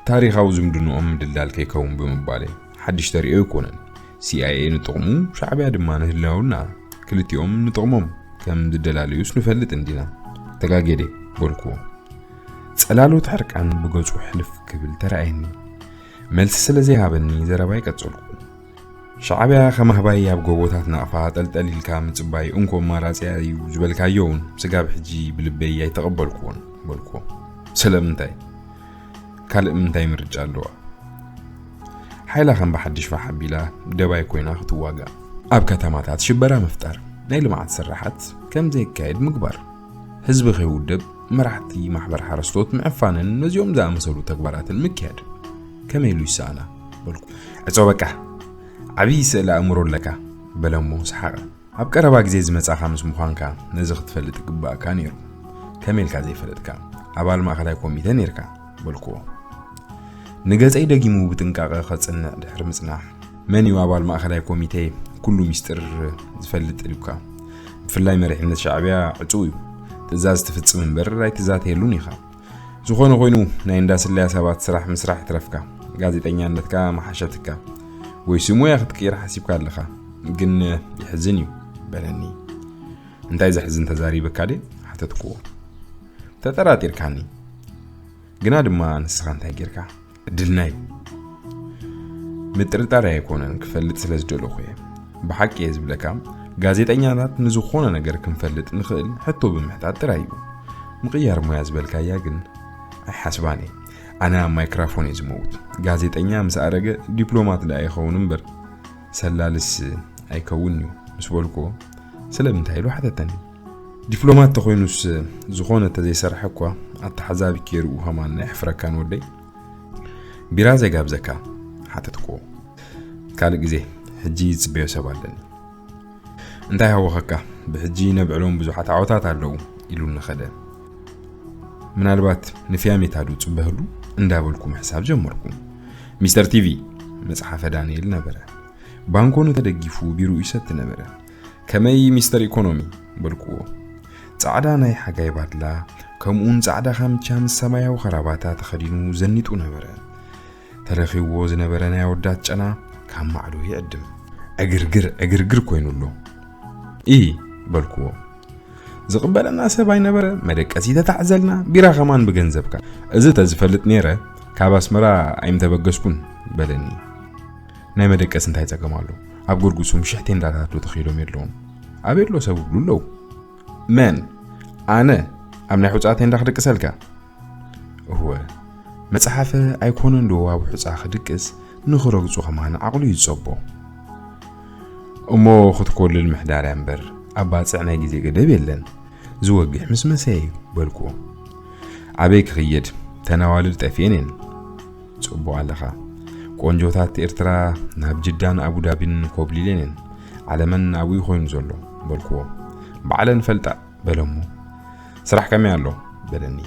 "ታሪኻዊ ዝምድንኦም ምድልዳል ከይከውን ብምባለይ ሓድሽ ተርእዮ ኣይኮነን። ሲ ኣይ ኤ ንጥቕሙ፣ ሻዕብያ ድማ ንህላውና፣ ክልቲኦም ንጥቕሞም ከም ዝደላለዩስ ንፈልጥ እንዲና። ተጋጌደ" በልክዎ። ጸላሎት ሕርቃን ብገጹ ሕልፍ ክብል ተራእየኒ። መልሲ ስለ ዘይሃበኒ ዘረባይ ቀጸልኩ። "ሻዕብያ ከም ኣህባይ ኣብ ጎቦታት ናቕፋ ጠልጠል ኢልካ ምጽባይ እንኮ ኣማራጺ እዩ ዝበልካዮ እውን ስጋብ ሕጂ ብልበይ ኣይተቐበልክዎን" በልክዎ። "ስለምንታይ? ካልእ ምንታይ ምርጫ ኣለዋ? ሓይላ ከም ብሓድሽ ፋሕ ኣቢላ ደባይ ኮይና ክትዋጋእ፣ ኣብ ከተማታት ሽበራ ምፍጣር፣ ናይ ልምዓት ስራሓት ከም ዘይካየድ ምግባር፣ ህዝቢ ከይውደብ፣ መራሕቲ ማሕበር ሓረስቶት ምዕፋንን ነዚኦም ዝኣመሰሉ ተግባራትን ምክያድ ከመይ ኢሉ ይሰኣና?" በልኩ። "ዕጾ በቃ፣ ዓብዪ ስእለ ኣእምሮ ኣለካ" በለ እሞ ሰሓቐ። "ኣብ ቀረባ ግዜ ዝመጻኻ ምስ ምዃንካ ነዚ ክትፈልጥ ይግባእካ ነይሩ። ከመይ ኢልካ ዘይፈለጥካ? ኣባል ማእከላይ ኮሚተ ነይርካ" በልክዎ። ንገጸይ ደጊሙ ብጥንቃቐ ከጽንዕ ድሕሪ ምጽናሕ፣ "መን እዩ ኣባል ማእከላይ ኮሚተ? ኩሉ ሚስጥር ዝፈልጥ ኢሉካ? ብፍላይ መሪሕነት ሻዕብያ ዕጹው እዩ። ትእዛዝ ትፍጽም እምበር ኣይትዛተየሉን ኢኻ። ዝኾነ ኮይኑ ናይ እንዳ ስለያ ሰባት ስራሕ ምስራሕ ይትረፍካ፣ ጋዜጠኛነትካ መሓሸትካ፣ ወይ ስሙያ ክትቅይር ሓሲብካ ኣለኻ፣ ግን የሕዝን እዩ" በለኒ። "እንታይ ዘሕዝን ተዛሪበካ ድየ?" ሓተትክዎ። "ተጠራጢርካኒ፣ ግና ድማ ንስኻ እንታይ ጌርካ?" "ዕድልና እዩ። ምጥርጣር ኣይኮነን፣ ክፈልጥ ስለ ዝደለኹ እየ። ብሓቂ እየ ዝብለካ፣ ጋዜጠኛታት ንዝኾነ ነገር ክንፈልጥ ንኽእል ሕቶ ብምሕታት ጥራይ እዩ። ምቕያር ሞያ ዝበልካያ ግን ኣይሓስባን እየ። ኣነ ኣብ ማይክራፎን እየ ዝመውት። ጋዜጠኛ ምስ ኣረገ ዲፕሎማት ደኣ ይኸውን እምበር ሰላልስ ኣይከውን እዩ" ምስ በልክዎ፣ "ስለምንታይ?" ኢሉ ሓተተኒ። "ዲፕሎማት ተኾይኑስ ዝኾነ ተዘይሰርሐ እኳ ኣተሓዛቢ ኬርኡ ከማን ኣየሕፍረካን ወደይ?" "ቢራ ዘይጋብዘካ?" ሓተትክዎ። "ካልእ ግዜ፣ ሕጂ ዝጽበዮ ሰብ ኣለኒ።" "እንታይ ሃወኸካ? ብሕጂ ነብዕሎም ብዙሓት ዓወታት ኣለዉ" ኢሉኒ ከደ። "ምናልባት ንፊያሜታ ዶ ጽበህሉ?" እንዳበልኩ ምሕሳብ ጀመርኩ። "ሚስተር ቲቪ" መጽሓፈ ዳንኤል ነበረ። ባንኮኒ ተደጊፉ ቢርኡ ይሰቲ ነበረ። "ከመይ ሚስተር ኢኮኖሚ?" በልክዎ። ጻዕዳ ናይ ሓጋይ ባድላ፣ ከምኡውን ጻዕዳ ካምቻ ምስ ሰማያዊ ከራባታ ተኸዲኑ ዘኒጡ ነበረ። ተረኺብዎ ዝነበረ ናይ ኣወዳት ጨና ካብ ማዕዶ ይዕድም። ዕግርግር ዕግርግር ኮይኑ ኣሎ። "ኢ" በልክዎ። "ዝቕበለና ሰብ ኣይነበረ፣ መደቀሲ ተታዕዘልና፣ ቢራ ከማን ብገንዘብካ። እዚ ተዝፈልጥ ነይረ፣ ካብ ኣስመራ ኣይምተበገስኩን" በለኒ። "ናይ መደቀሲ እንታይ ጸገም ኣሎ? ኣብ ጎርጉሶም ሽሕ ቴንዳታት ዶ ተኺሎም የለውን? ኣበይ ኣሎ ሰብ ይብሉ ኣለዉ?" "መን? ኣነ ኣብ ናይ ሑጻ ቴንዳ ክድቅሰልካ?" "እወ፣ መጽሓፈ ኣይኮነን ዶ ኣብ ሑጻ ክድቅስ፣ ንኽረግጹ ከማን ዓቕሉ እዩ ዝጸቦ። እሞ ክትኮልል ምሕዳርያ እምበር፣ ኣብ ባጽዕ ናይ ግዜ ገደብ የለን። ዝወግሕ ምስ መሰየ እዩ" በልክዎ። ኣበይ ክኽየድ? ተናዋልድ ጠፊኤን እየን። ጽቡቕ ኣለኻ። ቆንጆታት ኤርትራ ናብ ጅዳን ኣቡዳቢን ኮብሊለን እየን። ዓለመን ኣብኡ ኮይኑ ዘሎ በልክዎ። ባዕለን ፈልጣ በለሞ። ስራሕ ከመይ ኣሎ? በለኒ።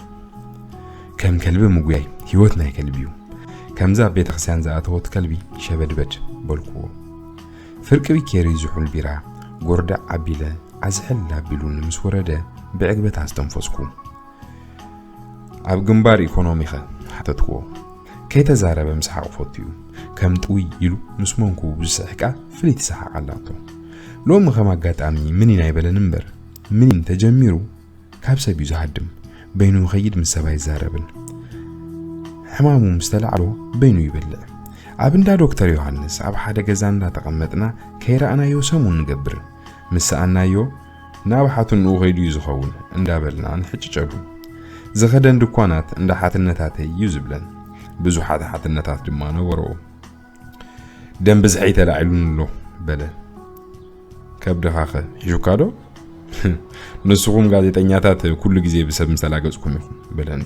ከም ከልቢ ምጉያይ፣ ህይወት ናይ ከልቢ እዩ። ከምዛ ኣብ ቤተክርስትያን ዝኣተወት ከልቢ ሸበድበድ በልክዎ። ፍርቂ ቢኬሪ ዝሑል ቢራ ጎርዳዕ ኣቢለ ኣዝሕል ኣቢሉኒ ምስ ወረደ ብዕግበት ኣስተንፈስኩ። ኣብ ግንባር ኢኮኖሚኸ ሓተትክዎ። ከይተዛረበ ምስሓቕ ፈቱ እዩ። ከም ጥውይ ኢሉ ምስ መንኩቡ ዝስሕቃ ፍልይቲ ሰሓቕ ኣላቶ። ሎሚ ከም ኣጋጣሚ ምኒን ኣይበለን እምበር፣ ምኒን ተጀሚሩ ካብ ሰብ እዩ ዝሃድም። በይኑ ይኸይድ፣ ምስ ሰብ ኣይዛረብን። ሕማሙ ምስ ተላዕሎ በይኑ ይበልዕ። ኣብ እንዳ ዶክተር ዮሃንስ ኣብ ሓደ ገዛ እንዳተቐመጥና ከይረኣናዮ ሰሙን ንገብር። ምስ ሰኣናዮ ናብ ሓትንኡ ከይዱ እዩ ዝኸውን እንዳበልና ንሕጭጨሉ። ዝኸደን ድኳናት እንዳ ሓትነታተይ እዩ ዝብለን። ብዙሓት ሓትነታት ድማ ነበርኦ። ደም ብዝሐይ ተላዒሉኒ ኣሎ በለ። ከብድኻኸ ሒሹካ ዶ? ንስኹም ጋዜጠኛታት ኩሉ ግዜ ብሰብ ምስተላገጽኩም ኢኹም በለኒ።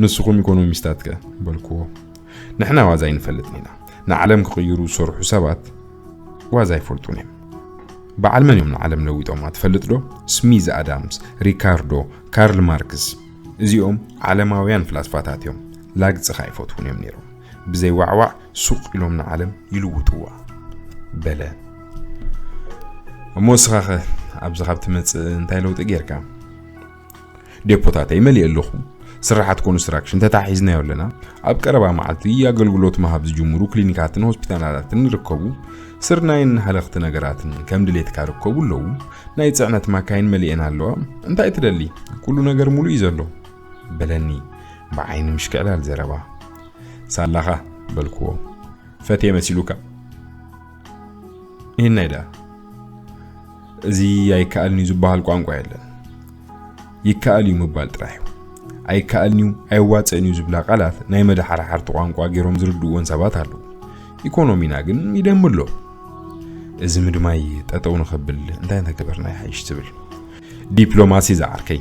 ንስኹም ኢኮኖሚስታትከ በልክዎ። ንሕና ዋዛ ኣይንፈልጥን ኢና። ንዓለም ክቕይሩ ዝሰርሑ ሰባት ዋዛ ኣይፈልጡን እዮም። በዓል መን እዮም ንዓለም ለዊጦማ ትፈልጥ ዶ? ስሚዝ ኣዳምስ፣ ሪካርዶ፣ ካርል ማርክስ። እዚኦም ዓለማውያን ፍላስፋታት እዮም። ላግጺ ከኣ ኣይፈትዉን እዮም ነይሮም። ብዘይ ዋዕዋዕ ሱቕ ኢሎም ንዓለም ይልውጥዋ በለ። እሞ ንስኻኸ ኣብዚ ካብ ትመጽእ እንታይ ለውጢ ጌርካ? ዴፖታተይ መሊኤ ኣለኹ። ስራሓት ኮንስትራክሽን ተታሒዝናዮ ኣለና። ኣብ ቀረባ መዓልቲ ኣገልግሎት ምሃብ ዝጅምሩ ክሊኒካትን ሆስፒታላትን ይርከቡ። ስርናይን ሃለኽቲ ነገራትን ከም ድሌትካ ይርከቡ ኣለዉ። ናይ ጽዕነት ማካይን መሊኤን ኣለዋ። እንታይ ትደሊ? ኩሉ ነገር ሙሉእ እዩ ዘሎ በለኒ ብዓይኒ ምሽክዕላል ዘረባ። ሳላኻ በልክዎ። ፈትየ መሲሉካ? ይህናይ ደኣ እዚ ኣይከኣልን እዩ ዝበሃል ቋንቋ የለን። ይከኣል እዩ ምባል ጥራሕ እዩ። ኣይከኣልን እዩ፣ ኣይዋጸእን እዩ ዝብላ ቃላት ናይ መድሓርሓርቲ ቋንቋ ገይሮም ዝርድእወን ሰባት ኣለዉ። ኢኮኖሚና ግን ይደሚ ኣሎ። እዚ ምድማይ ጠጠው ንኸብል እንታይ እንተገበርና ይሓይሽ ትብል? ዲፕሎማሲ ዝዓርከይ፣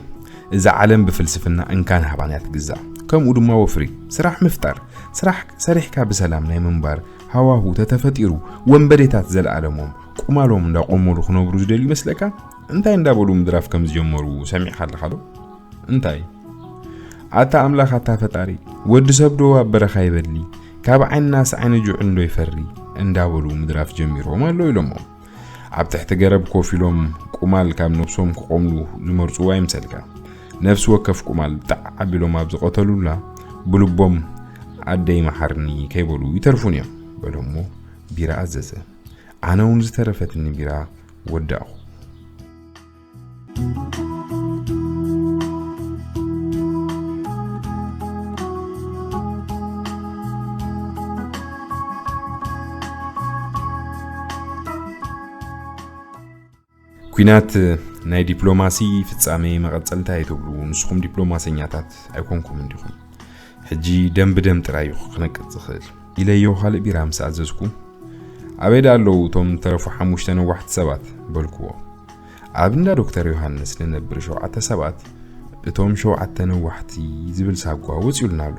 እዛ ዓለም ብፍልስፍና እንካን ሃባን እያ ትግዛእ። ከምኡ ድማ ወፍሪ፣ ስራሕ ምፍጣር፣ ስራሕ ሰሪሕካ ብሰላም ናይ ምንባር ሃዋሁ ተተፈጢሩ፣ ወንበዴታት ዘለኣለሞም ቁማሎም እንዳቆመሉ ክነብሩ ዝደልዩ ይመስለካ? እንታይ እንዳበሉ ምድራፍ ከም ዝጀመሩ ሰሚዕካ ኣለኻ ዶ? እንታይ? ኣታ ኣምላኽ፣ ኣታ ፈጣሪ፣ ወዲ ሰብ ዶ ኣብ በረኻ ይበሊ? ካብ ዓይንናስ ዓይኒ ጅዑል ዶ ይፈሪ? እንዳበሉ ምድራፍ ጀሚሮም ኣሎ ኢሎሞም። ኣብ ትሕቲ ገረብ ኮፍ ኢሎም ቁማል ካብ ነብሶም ክቆምሉ ዝመርጹ ኣይምሰልካ። ነፍሲ ወከፍ ቁማል ጣዕ ኣቢሎም ኣብ ዝቐተሉላ ብልቦም ኣደይ መሓርኒ ከይበሉ ይተርፉን እዮም በሎሞ ቢራ ኣዘዘ። ኣነ እውን ዝተረፈትኒ ቢራ ወዳእኹ። ኲናት ናይ ዲፕሎማሲ ፍጻሜ መቐጸልታ እዩ ትብሉ፣ ንስኹም ዲፕሎማሰኛታት ኣይኮንኩምን ዲኹም? ሕጂ ደም ብደም ጥራይ እዩ ክነቅጽ ዝኽእል። ኢለዮ ካልእ ቢራ ምስ ኣዘዝኩ፣ ኣበይ ደኣ ኣለዉ እቶም ዝተረፉ ሓሙሽተ ነዋሕቲ ሰባት? በልክዎ። ኣብ እንዳ ዶክተር ዮሃንስ ንነብር ሸውዓተ ሰባት፣ እቶም ሸውዓተ ነዋሕቲ ዝብል ሳጓ ወጺኡልና ኣሎ።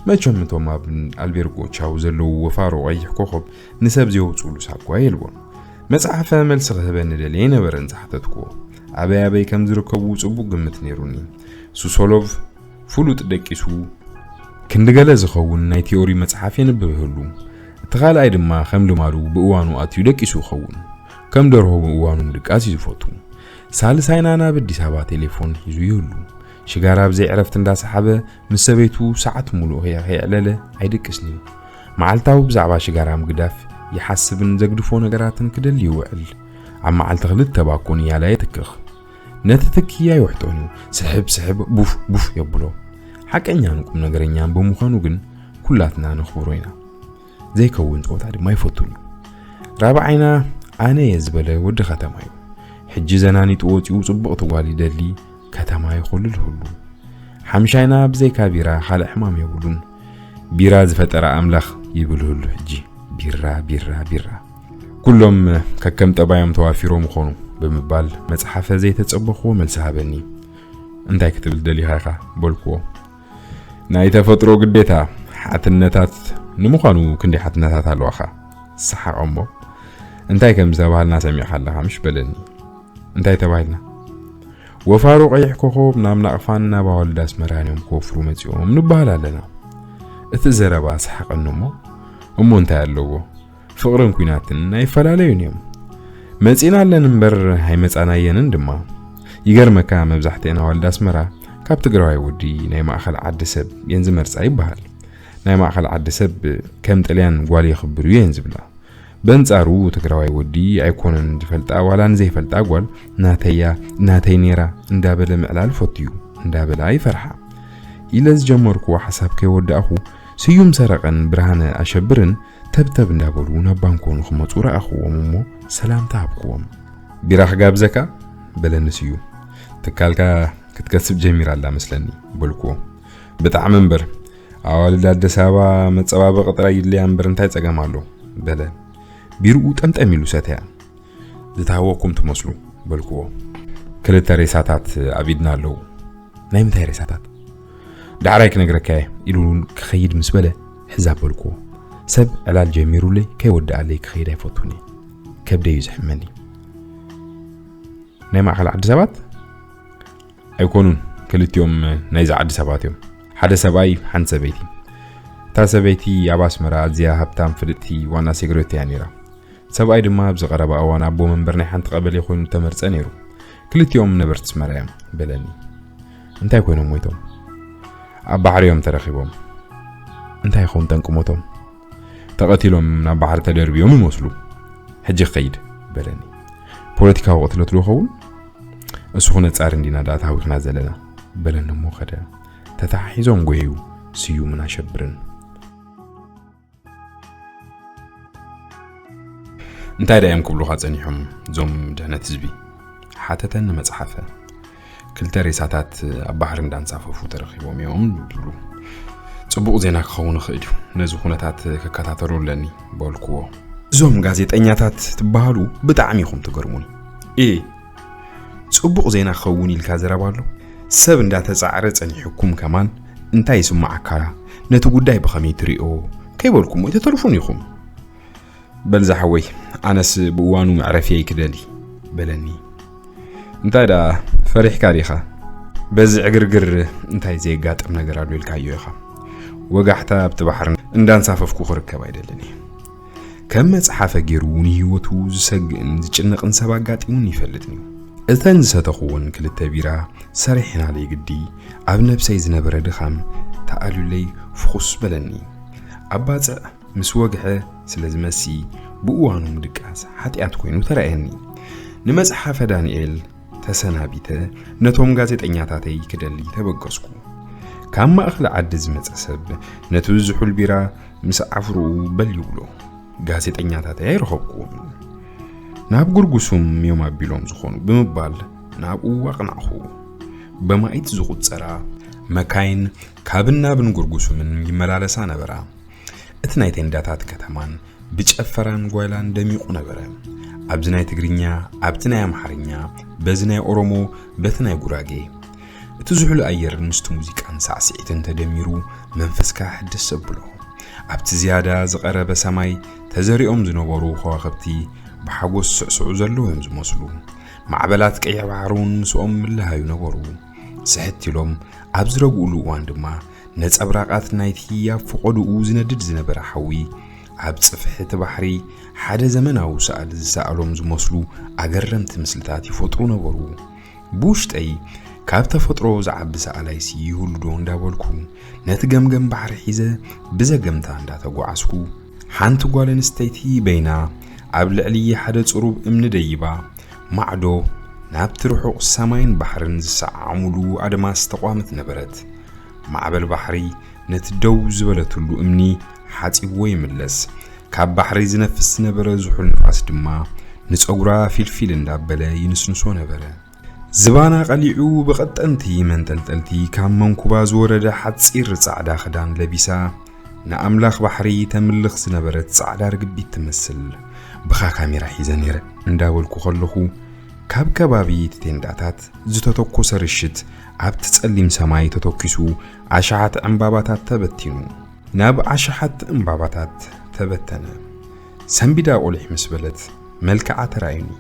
መቸም እቶም ኣብ ኣልቤርጎ ቻው ዘለዉ ወፋሮ ቀይሕ ኮኾብ ንሰብ ዘውጽኡሉ ሳጓ የልቦን። መጽሓፈ መልሲ ክህበኒ ደልየ ኣይነበረን ዝሓተትክዎ። ኣበይ ኣበይ ከም ዝርከቡ ጽቡቕ ግምት ነይሩኒ። ሱሶሎቭ ፍሉጥ ደቂሱ ክንዲ ገለ ዝኸውን ናይ ቲዮሪ መጽሓፍ የንብብ ይህሉ። እቲ ካልኣይ ድማ ከም ልማዱ ብእዋኑ ኣትዩ ደቂሱ ይኸውን። ከም ደርሆ ብእዋኑ ምድቃስ እዩ ዝፈቱ። ሳልሳይና ናብ ኣዲስ ኣበባ ቴሌፎን ሒዙ ይህሉ። ሽጋራ ብዘይ ዕረፍቲ እንዳሰሓበ ምስ ሰበይቱ ሰዓት ሙሉእ ከየ-፣ ከየዕለለ ኣይድቅስን እዩ። መዓልታዊ ብዛዕባ ሽጋራ ምግዳፍ ይሓስብን ዘግድፎ ነገራትን ክደሊ ይውዕል። ኣብ መዓልቲ ክልተ ባኮ ንያላ የትክኽ። ነቲ ትኪ ኣይውሕጦን እዩ። ስሕብ ስሕብ ቡፍ ቡፍ የብሎ። ሓቀኛን ቁም ነገረኛን ብምዃኑ ግን ኩላትና ነኽብሮ ኢና። ዘይከውን ጸወታ ድማ ይፈቱን እዩ። ራብዓይና ኣነ እየ ዝበለ ወዲ ከተማ እዩ። ሕጂ ዘናኒጡ ወጺኡ ጽቡቕቲ ጓል ይደሊ፣ ከተማ ይኾልል ህሉ። ሓምሻይና ብዘይካ ቢራ ካልእ ሕማም የብሉን። ቢራ ዝፈጠረ ኣምላኽ ይብል ህሉ ሕጂ። ቢራ፣ ቢራ፣ ቢራ። ኩሎም ከከም ጠባዮም ተዋፊሮም ይኾኑ ብምባል መጽሓፈ ዘይተጸበኽዎ መልሲ ሃበኒ። እንታይ ክትብል ደሊኻ ኢኻ? በልክዎ። ናይ ተፈጥሮ ግዴታ፣ ሓትነታት። ንምዃኑ ክንደይ ሓትነታት ኣለዋኻ? ሰሓቐ እሞ፣ እንታይ ከም ዝተባህልና ሰሚዕካ ኣለኻ ምሽ? በለኒ። እንታይ ተባሂልና? ወፋሮ ቀይሕ ኮኾብ ናብ ናቕፋን ናብ ኣዋልድ ኣስመራን እዮም ክወፍሩ መጺኦም ንበሃል ኣለና። እቲ ዘረባ ሰሓቐኒ እሞ፣ እሞ እንታይ ኣለዎ? ፍቕርን ኲናትን ኣይፈላለዩን እዮም። መጺና ኣለን እምበር ኣይመጻናየንን ድማ። ይገርመካ፣ መብዛሕትኤን ኣዋልድ ኣስመራ ካብ ትግራዋይ ወዲ ናይ ማእኸል ዓዲ ሰብ እየን ዝመርጻ ይበሃል። ናይ ማእኸል ዓዲ ሰብ ከም ጥልያን ጓል የኽብር እዩ እየን ዝብላ። በንጻሩ ትግራዋይ ወዲ ኣይኮነን ዝፈልጣ፣ ዋላ ንዘይፈልጣ ጓል ናተያ፣ ናተይ ነይራ እንዳበለ ምዕላል ፈትዩ፣ እንዳበላ ይፈርሓ። ኢለ ዝጀመርኩዎ ሓሳብ ከይወዳእኹ፣ ስዩም ሰረቐን ብርሃነ ኣሸብርን ተብተብ እንዳበሉ ናብ ባንኮ ንኽመጹ ረኣኽዎም እሞ ሰላምታ ሃብክዎም። ቢራ ክጋብዘካ? በለኒ ስዩም። ትካልካ ክትከስብ ጀሚራ ኣላ መስለኒ፣ በልክዎ። ብጣዕሚ እምበር፣ ኣዋልድ ኣዲስ ኣበባ መጸባበቒ ጥራይ ይድልያ እምበር እንታይ ጸገም ኣሎ? በለ። ቢርኡ ጠምጠም ኢሉ ሰተያ። ዝተሃወኩም ትመስሉ፣ በልክዎ። ክልተ ሬሳታት ኣብ ኢድና ኣለዉ። ናይ ምንታይ ሬሳታት? ዳሕራይ ክነግረካ እየ፣ ኢሉ እውን ክኸይድ ምስ በለ፣ ሕዝ ኣበልክዎ። ሰብ ዕላል ጀሚሩለይ ከይወድኣለይ ክኸይድ ኣይፈቱን እየ። ከብደይ እዩ ዝሕመኒ። ናይ ማእኸል ዓዲ ሰባት? ኣይኮኑን፣ ክልቲኦም ናይዚ ዓዲ ሰባት እዮም። ሓደ ሰብኣይ፣ ሓንቲ ሰበይቲ። እታ ሰበይቲ ኣብ ኣስመራ ኣዝያ ሃብታም ፍልጥቲ ዋና ሴክሬት እያ ነይራ። ሰብኣይ ድማ ኣብዚ ቀረባ እዋን ኣቦ መንበር ናይ ሓንቲ ቀበሌ ኮይኑ ተመርጸ ነይሩ። ክልቲኦም ነበርቲ ኣስመራ እዮም፣ በለኒ። እንታይ ኮይኖም ሞይቶም? ኣብ ባሕሪ እዮም ተረኺቦም። እንታይ ይኸውን ጠንቂ ሞቶም? ተቐቲሎም ናብ ባሕሪ ተደርብዮም ይመስሉ። ሕጂ ክኸይድ፣ በለኒ። ፖለቲካዊ ቅትለት ዶ ይኸውን? እሱ ክነጻር እንዲና ደኣ ተሃዊኽና ዘለና፣ በለኒ እሞ ከደ። ተተሓሒዞም ጎየዩ ስዩምን ኣሸብርን። እንታይ ደኣ እዮም ክብሉኻ ጸኒሖም እዞም ድሕነት ህዝቢ? ሓተተኒ መጽሓፈ። ክልተ ሬሳታት ኣብ ባሕሪ እንዳንሳፈፉ ተረኺቦም እዮም ዝብሉ። ጽቡቕ ዜና ክኸውን ይኽእል እዩ። ነዚ ኩነታት ክከታተሎ ኣለኒ በልክዎ። እዞም ጋዜጠኛታት ትበሃሉ ብጣዕሚ ኢኹም ትገርሙኒ። ኤ፣ ጽቡቕ ዜና ክኸውን ኢልካ ዘረባ ኣሎ? ሰብ እንዳተጻዕረ ጸኒሑኩም ከማን እንታይ ይስምዓካ? ነቲ ጉዳይ ብኸመይ ትሪኦ? ከይበልኩሞ ኣይተተርፉን ኢኹም። በል ዝሓወይ፣ ኣነስ ብእዋኑ መዕረፍየይ ክደሊ፣ በለኒ። እንታይ ደኣ ፈሪሕካ ዲኻ? በዚ ዕግርግር እንታይ ዘየጋጥም ነገር ኣሎ ኢልካዮ ኢኻ? ወጋሕታ ኣብቲ ባሕሪ እንዳንሳፈፍኩ ክርከብ ኣይደልን እየ። ከም መጽሓፈ ገይሩ ንህይወቱ ዝሰግእን ዝጭነቕን ሰብ ኣጋጢሙኒ ይፈልጥን እዩ። እተን ዝሰተኹወን ክልተ ቢራ ሰሪሒናለይ ግዲ፣ ኣብ ነብሰይ ዝነበረ ድኻም ተኣልዩለይ ፍኹስ በለኒ። ኣብ ባጽዕ ምስ ወግሐ ስለ ዝመሲ፣ ብእዋኑ ምድቃስ ሓጢኣት ኮይኑ ተራእየኒ። ንመጽሓፈ ዳንኤል ተሰናቢተ፣ ነቶም ጋዜጠኛታተይ ክደሊ ተበገስኩ። ካብ ማእከል ዓዲ ዝመጸ ሰብ ነቲ ዝሑል ቢራ ምስ ዓፍርኡ በል ይብሎ። ጋዜጠኛታተይ ኣይረኸብኩዎምን። ናብ ጉርጉሱም እዮም ኣቢሎም ዝኾኑ ብምባል ናብኡ ኣቕናዕኹ። በማኢት ዝቑጸራ መካይን ካብን ናብን ጉርጉሱምን ይመላለሳ ነበራ። እቲ ናይ ቴንዳታት ከተማን ብጨፈራን ጓይላን ደሚቑ ነበረ። ኣብዚ ናይ ትግርኛ፣ ኣብቲ ናይ ኣምሓርኛ፣ በዚ ናይ ኦሮሞ፣ በቲ ናይ ጉራጌ። እቲ ዝሑል ኣየር ምስቲ ሙዚቃን ሳዕስዒትን ተደሚሩ መንፈስካ ሕድስ ዘብሎ። ኣብቲ ዝያዳ ዝቐረበ ሰማይ ተዘሪኦም ዝነበሩ ከዋኽብቲ ብሓጎስ ስዕስዑ ዘለዉ እዮም ዝመስሉ። ማዕበላት ቀይሕ ባሕሪ እውን ምስኦም ምልሃዩ ነበሩ። ስሕት ኢሎም ኣብ ዝረግኡሉ እዋን ድማ ነጸብራቓት ናይቲ ኣብ ፈቐዶኡ ዝነድድ ዝነበረ ሓዊ ኣብ ጽፍሒ እቲ ባሕሪ ሓደ ዘመናዊ ሰኣሊ ዝሰኣሎም ዝመስሉ ኣገረምቲ ምስልታት ይፈጥሩ ነበሩ። ብውሽጠይ ካብ ተፈጥሮ ዝዓቢ ሰኣላይሲ ይህሉ ዶ እንዳበልኩ ነቲ ገምገም ባሕሪ ሒዘ ብዘገምታ እንዳተጓዓዝኩ፣ ሓንቲ ጓል ኣንስተይቲ በይና ኣብ ልዕሊ ሓደ ጽሩብ እምኒ ደይባ ማዕዶ ናብቲ ርሑቕ ሰማይን ባሕርን ዝሰዓዓሙሉ ኣድማስ ተቋመት ነበረት። ማዕበል ባሕሪ ነቲ ደው ዝበለትሉ እምኒ ሓጺብዎ ይምለስ። ካብ ባሕሪ ዝነፍስ ዝነበረ ዝሑል ንፋስ ድማ ንጸጉራ ፊልፊል እንዳበለ ይንስንሶ ነበረ። ዝባና ቀሊዑ ብቐጠንቲ መንጠልጠልቲ ካብ መንኩባ ዝወረደ ሓጺር ጻዕዳ ክዳን ለቢሳ፣ ንኣምላኽ ባሕሪ ተምልኽ ዝነበረት ጻዕዳ ርግቢት ትመስል። ብኻ ካሜራ ሒዘ ነይረ እንዳበልኩ ከለኹ፣ ካብ ከባቢ እቲ ቴንዳታት ዝተተኮሰ ርሽት ኣብቲ ጸሊም ሰማይ ተተኪሱ ኣሽሓት ዕምባባታት ተበቲኑ። ናብ ኣሽሓት ዕምባባታት ተበተነ። ሰንቢዳ ቁሊሕ ምስ በለት መልክዓ ተራእዩኒ።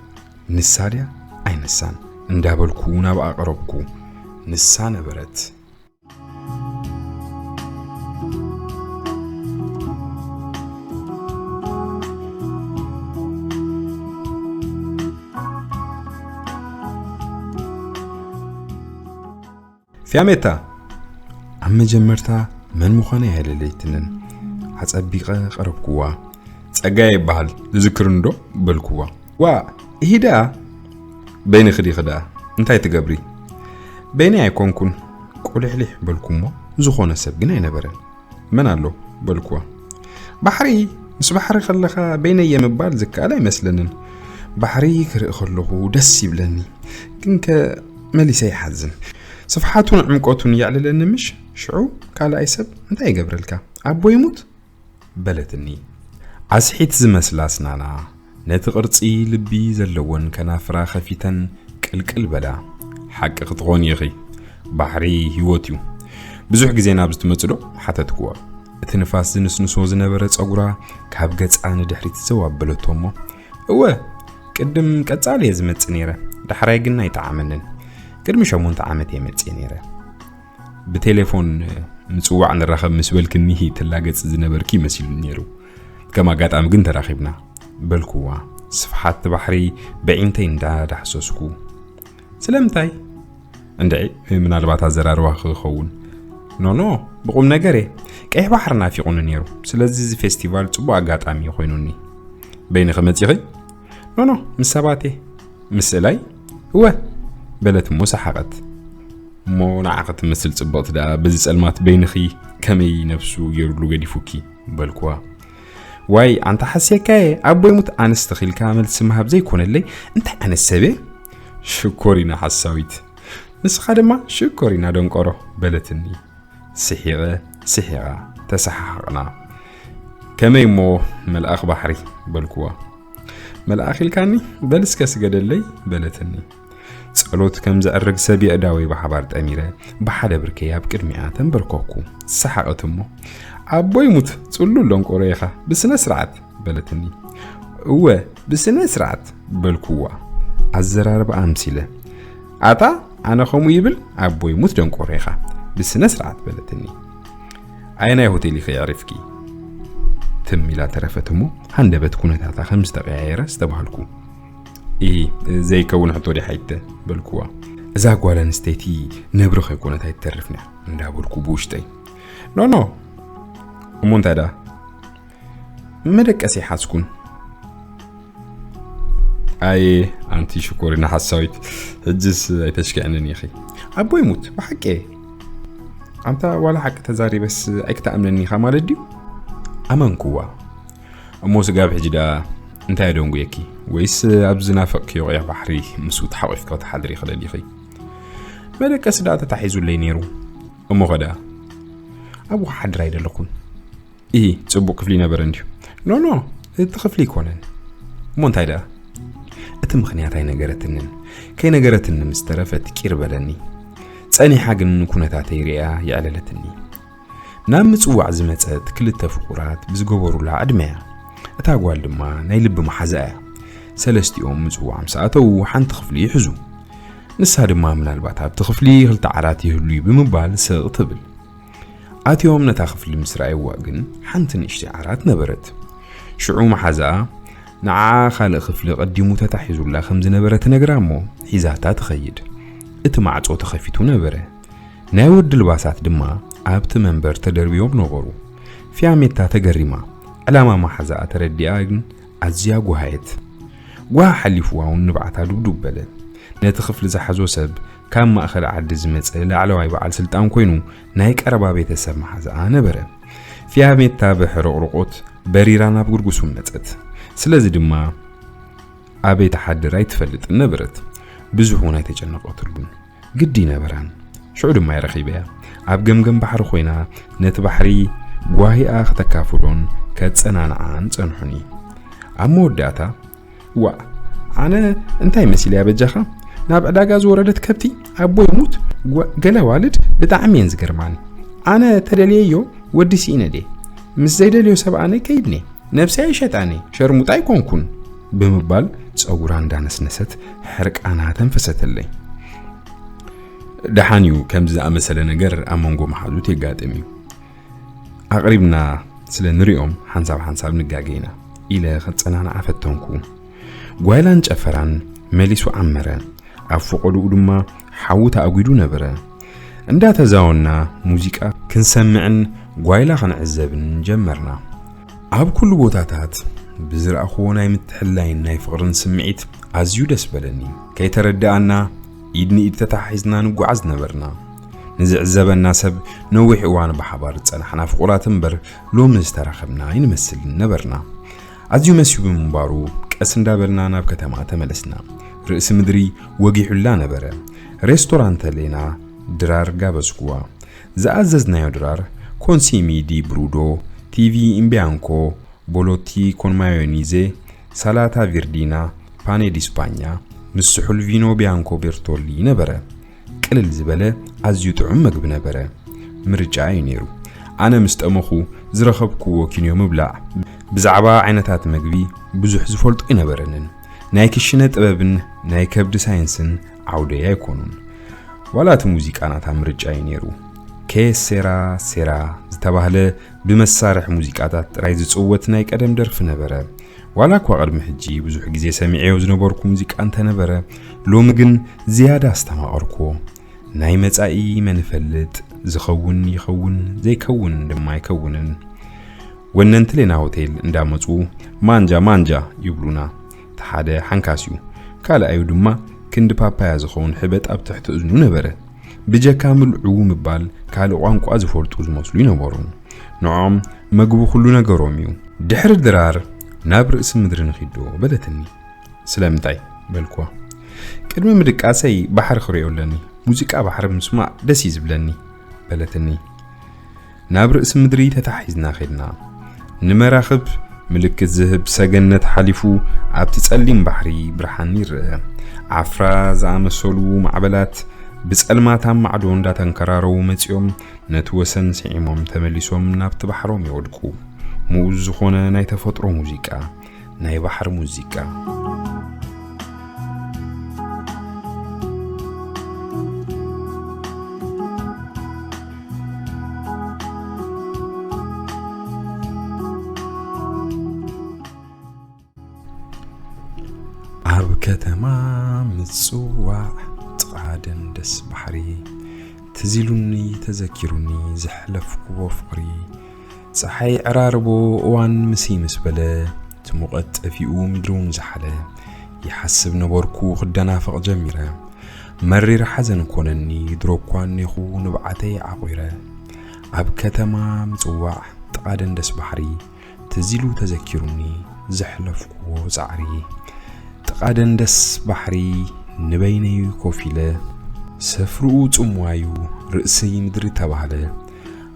ንሳ ድያ ኣይንሳን እንዳበልኩ ናብኣ ቀረብኩ። ንሳ ነበረት። ፊያሜታ ኣብ መጀመርታ መን ምዃነይ ኣይደለየትንን። ኣጸቢቐ ቀረብኩዋ። "ጸጋየ ይበሃል፣ ትዝክርኒ ዶ?" በልኩዋ። "ዋ፣ ኢሂ ደኣ፣ በይንኺ ዲኺ ደኣ? እንታይ ትገብሪ?" "በይነይ ኣይኮንኩን፣ ቁልሕሊሕ" በልኩ እሞ፣ ዝኾነ ሰብ ግን ኣይነበረን። "መን ኣሎ?" በልኩዋ። "ባሕሪ፣ ምስ ባሕሪ ከለኻ በይነይ እየ ምባል ዝከኣል ኣይመስለንን። ባሕሪ ክርኢ ከለኹ ደስ ይብለኒ፣ ግንከ መሊሰ ይሓዝን። ስፍሓቱን ዕምቆቱን የዕልለኒ ምሽ? ሽዑ ካልኣይ ሰብ እንታይ ይገብረልካ? ኣቦ ይሙት?" በለትኒ። ኣስሒት ዝመስላ ኣስናና ነቲ ቅርጺ ልቢ ዘለወን ከናፍራ ከፊተን ቅልቅል በላ። "ሓቂ ክትኾኒ ኢኺ፣ ባሕሪ ህይወት እዩ። ብዙሕ ግዜ ናብዚ ትመጽእ ዶ?" ሓተትኩዋ። እቲ ንፋስ ዝንስንሶ ዝነበረ ጸጉራ ካብ ገጻ ንድሕሪት ዘው ኣበለቶ እሞ፣ "እወ፣ ቅድም ቀጻሊ እየ ዝመጽእ ነይረ፣ ዳሕራይ ግን ኣይጠዓመንን። ቅድሚ ሸሞንተ ዓመት እየ መጽእ ነይረ። ብቴሌፎን ምጽዋዕ ንራኸብ ምስ በልክኒ ትላገጽ ዝነበርኪ መሲሉኒ ነይሩ። ከም ኣጋጣሚ ግን ተራኺብና" በልኩዋ፣ ስፍሓት ባሕሪ ብዒንተይ እንዳዳህሰስኩ። "ስለምንታይ?" "እንድዒ፣ ምናልባት ኣዘራርባኺ ክኸውን።" "ኖኖ፣ ብቑም ነገር እየ። ቀይሕ ባሕሪ ናፊቑኒ ነይሩ። ስለዚ እዚ ፌስቲቫል ጽቡቕ ኣጋጣሚ እዩ ኮይኑኒ።" "በይንኺ መጺኺ?" "ኖኖ፣ ምስ ሰባት እየ።" "ምስ ስእላይ?" "እወ" በለት እሞ ሰሓቐት። "እሞ ንዓኺ ትመስል ጽብቕቲ ደኣ በዚ ጸልማት በይንኺ ከመይ ነብሱ ገይሩሉ ገዲፉኪ?" በልኩዋ። "ዋይ ኣንታ ሓስየካየ፣ ኣቦይ ሙት ኣንስቲ ኺልካ መልሲ ምሃብ ዘይኮነለይ፣ እንታይ ዓይነት ሰብ እየ?" "ሽኮሪና ሓሳዊት፣ ንስኻ ድማ ሽኮሪና ደንቆሮ" በለትኒ። ስሒቐ ስሒቓ ተሰሓሓቕና። "ከመይ እሞ መልኣኽ ባሕሪ?" በልኩዋ። "መልኣኽ ኢልካኒ? በል እስከ ስገደለይ" በለትኒ። ጸሎት ከም ዘዕርግ ሰብ የእዳወይ ብሓባር ጠሚረ ብሓደ ብርከይ ኣብ ቅድሚኣ ተንበርከኩ። ሰሓቐት እሞ፣ "ኣቦይ ሙት ጽሉል ደንቆሮ ኢኻ፣ ብስነ ስርዓት" በለትኒ። "እወ፣ ብስነ ስርዓት" በልኩዋ ኣዘራርባ ኣምሲለ። "ኣታ ኣነ ከምኡ ይብል? ኣቦይ ሙት ደንቆሮ ኢኻ፣ ብስነ ስርዓት" በለትኒ። "ኣየናይ ሆቴል ኢኺ ኣዕሪፍኪ?" ትም ኢላ ተረፈት እሞ፣ ሃንደበት ኩነታታ ከም ዝተቐያየረ ዝተባህልኩ። "ኢሂ፣ ዘይከውን ሕቶ ዲያ ሓይተ?" በልኩዋ። "እዛ ጓል ኣንስተይቲ ነብሪ ከይኮነት ኣይትተርፍን እያ" እንዳበልኩ ብውሽጠይ። "ኖኖ፣ እሞ እንታይ ደኣ?" "መደቀሲ ሓዝኩን።" "ኣየ ኣንቲ ሽኮሪና ሓሳዊት፣ ሕጅስ ኣይተሽክዕንን ኢኺ?" "ኣቦይ ሙት፣ ብሓቂ እየ። ኣንታ ዋላ ሓቂ ተዛሪበስ ኣይክትኣምነኒ ኢኻ ማለት ድዩ?" ኣመንኩዋ። "እሞ ስጋብ ሕጂ ደኣ እንታይ ኣደንጉየኪ? ወይስ ኣብ ዝናፈቕክዮ ቀይሕ ባሕሪ ምስኡ ተሓቒፍኪ ክትሓድሪ ክደሊኺ?" "መደቀሲ ደኣ ተታሒዙለይ ነይሩ። እሞ ኸ ደኣ?" "ኣብኡ ክሓድር ኣይደለኹን።" "ኢሂ፣ ጽቡቕ ክፍሊ ነበረ እንድዩ?" "ኖኖ፣ እቲ ክፍሊ ኣይኮነን።" "እሞ እንታይ ደኣ?" እቲ ምኽንያት ኣይነገረትንን። ከይነገረትኒ ምስ ተረፈት ቂር በለኒ። ጸኒሓ ግን ኩነታተይ ርእያ የዕለለትኒ። ናብ ምጽዋዕ ዝመጸት ክልተ ፍቑራት ብዝገበሩላ ዕድመ እያ። እታ ጓል ድማ ናይ ልቢ መሓዛ እያ። ሰለስቲኦም ምጽዋዕ ምስ ኣተዉ ሓንቲ ክፍሊ ይሕዙ። ንሳ ድማ ምናልባት ኣብቲ ክፍሊ ክልተ ዓራት ይህሉ እዩ ብምባል ስቕ ትብል። ኣትዮም ነታ ክፍሊ ምስ ረኣይዋ ግን ሓንቲ ንእሽተይ ዓራት ነበረት። ሽዑ መሓዛኣ ንዓኣ ካልእ ክፍሊ ቀዲሙ ተታሒዙላ ከም ዝነበረ ትነግራ እሞ ሒዛታ ትኸይድ። እቲ ማዕጾ ተኸፊቱ ነበረ። ናይ ወዲ ልባሳት ድማ ኣብቲ መንበር ተደርብዮም ነበሩ። ፊያሜታ ተገሪማ፣ ዕላማ መሓዛኣ ተረዲኣ ግን ኣዝያ ጓሃየት። ጓህ ሓሊፍዋ እውን ንብዓታ ዱብዱብ በለ። ነቲ ክፍሊ ዝሓዞ ሰብ ካብ ማእከል ዓዲ ዝመጸ ላዕለዋይ በዓል ስልጣን ኮይኑ ናይ ቀረባ ቤተሰብ መሓዛኣ ነበረ። ፊያሜታ ብሕርቕርቆት በሪራ ናብ ግርጉሱ መጸት። ስለዚ ድማ ኣበይ ትሓድር ኣይትፈልጥን ነበረት። ብዙሕ እውን ኣይተጨነቐትሉን። ግዲ ነበራን። ሽዑ ድማ ይረኺበያ። ኣብ ገምገም ባሕሪ ኮይና ነቲ ባሕሪ ጓሂኣ ከተካፍሎን ከጸናንዓን ጸንሑኒ። ኣብ መወዳእታ፣ "ዋእ፣ ኣነ እንታይ መሲለያ በጃኻ? ናብ ዕዳጋ ዝወረደት ከብቲ ኣቦ ይሙት፣ ጓ-፣ ገለ ኣዋልድ ብጣዕሚ እየን ዝገርማኒ። ኣነ ተደልየዮ ወዲ ስኢነ ድየ? ምስ ዘይደልዮ ሰብ ኣነ ከይድኒ። ነብሰይ ኣይሸጣኒ፣ ሸርሙጣ ኣይኮንኩን፣ ብምባል ጸጉራ እንዳነስነሰት ሕርቃና ተንፈሰተለይ። ደሓን እዩ፣ ከምዚ ዝኣመሰለ ነገር ኣብ መንጎ መሓዙት የጋጥም እዩ። ኣቕሪብና ስለ ንሪኦም ሓንሳብ ሓንሳብ ንጋገ ኢና፣ ኢለ ከጸናንዓ ፈተንኩ። ጓይላን ጨፈራን መሊሱ ዓመረ። ኣብ ፈቐድኡ ድማ ሓዊ ተኣጒዱ ነበረ። እንዳተዛወና ሙዚቃ ክንሰምዕን ጓይላ ክንዕዘብን ጀመርና። ኣብ ኩሉ ቦታታት ብዝረኣኽዎ ናይ ምትሕልላይን ናይ ፍቕርን ስምዒት ኣዝዩ ደስ በለኒ። ከይተረድኣና ኢድ ንኢድ ተተሓሒዝና ንጓዓዝ ነበርና። ንዝዕዘበና ሰብ ነዊሕ እዋን ብሓባር ዝጸናሕና ፍቑራት እምበር ሎሚ ዝተራኸብና ኣይንመስልን ነበርና። ኣዝዩ መስዩ ብምንባሩ ቀስ እንዳበልና ናብ ከተማ ተመለስና። ርእሲ ምድሪ ወጊሑላ ነበረ። ሬስቶራንት ሌና ድራር ጋበዝኩዋ። ዝኣዘዝናዮ ድራር ኮንሲሚ ዲ ብሩዶ፣ ቲቪ ኢምቢያንኮ፣ ቦሎቲ ኮን ማዮኒዜ፣ ሳላታ ቪርዲና፣ ፓኔ ዲስፓኛ ምስ ስሑል ቪኖ ቢያንኮ ቤርቶሊ ነበረ። ቅልል ዝበለ ኣዝዩ ጥዑም መግቢ ነበረ። ምርጫ እዩ ነይሩ። ኣነ ምስ ጠመኹ ዝረኸብክዎ ኪንዮ ምብላዕ ብዛዕባ ዓይነታት መግቢ ብዙሕ ዝፈልጦ ኣይነበረንን። ናይ ክሽነ ጥበብን ናይ ከብዲ ሳይንስን ዓውደይ ኣይኮኑን። ዋላ እቲ ሙዚቃ ናታ ምርጫ እዩ ነይሩ። ኬ ሴራ ሴራ ዝተባህለ ብመሳርሒ ሙዚቃታት ጥራይ ዝጽወት ናይ ቀደም ደርፊ ነበረ። ዋላ እኳ ቅድሚ ሕጂ ብዙሕ ግዜ ሰሚዐዮ ዝነበርኩ ሙዚቃ እንተነበረ፣ ሎሚ ግን ዝያዳ ኣስተማቐርኩዎ። ናይ መጻኢ መን ይፈልጥ፣ ዝኸውን ይኸውን፣ ዘይከውን ድማ ኣይከውንን። ወነንቲ ሌና ሆቴል እንዳመጹ ማንጃ ማንጃ ይብሉና። እቲ ሓደ ሓንካስ እዩ፣ ካልኣዩ ድማ ክንዲ ፓፓያ ዝኸውን ሕበጥ ኣብ ትሕቲ እዝኑ ነበረ። ብጀካ ምልዑ ምባል ካልእ ቋንቋ ዝፈልጡ ዝመስሉ ይነበሩ። ንዖም መግቢ ኩሉ ነገሮም እዩ። ድሕሪ ድራር ናብ ርእሲ ምድሪ ንኺዶ በለትኒ። ስለምንታይ? በልኩዋ። ቅድሚ ምድቃሰይ ባሕሪ ክርእዮ ኣለኒ። ሙዚቃ ባሕሪ ምስማዕ ደስ እዩ ዝብለኒ በለትኒ። ናብ ርእሲ ምድሪ ተታሒዝና ኸድና። ንመራኽብ ምልክት ዝህብ ሰገነት ሓሊፉ ኣብቲ ጸሊም ባሕሪ ብርሃን ይረአ። ዓፍራ ዝኣመሰሉ ማዕበላት ብጸልማት ኣብ ማዕዶ እንዳተንከራረዉ መጺኦም ነቲ ወሰን ስዒሞም ተመሊሶም ናብቲ ባሕሮም ይወድቁ። ምኡዝ ዝኾነ ናይ ተፈጥሮ ሙዚቃ፣ ናይ ባሕሪ ሙዚቃ። ኣብ ከተማ ምጽዋዕ ጥቓ ደንደስ ባሕሪ ትዝ ኢሉኒ ተዘኪሩኒ ዘሕለፍክዎ ፍቕሪ። ጸሓይ ዕራርቦ እዋን ምስ ምስ በለ እቲ ሙቐት ጠፊኡ ምድሪ እውን ዝሓለ ይሓስብ ነበርኩ ክደናፈቕ ጀሚረ። መሪር ሓዘን ኮነኒ ድሮ እኳ እኔኹ ንብዓተይ ዓቑረ። ኣብ ከተማ ምጽዋዕ ጥቓ ደንደስ ባሕሪ ትዝ ኢሉ ተዘኪሩኒ ዘሕለፍክዎ ጻዕሪ። ጥቓ ደንደስ ባሕሪ ንበይነይ ኮፍ ኢለ ሰፍርኡ ጽምዋዩ ርእሰይ ምድሪ ተባህለ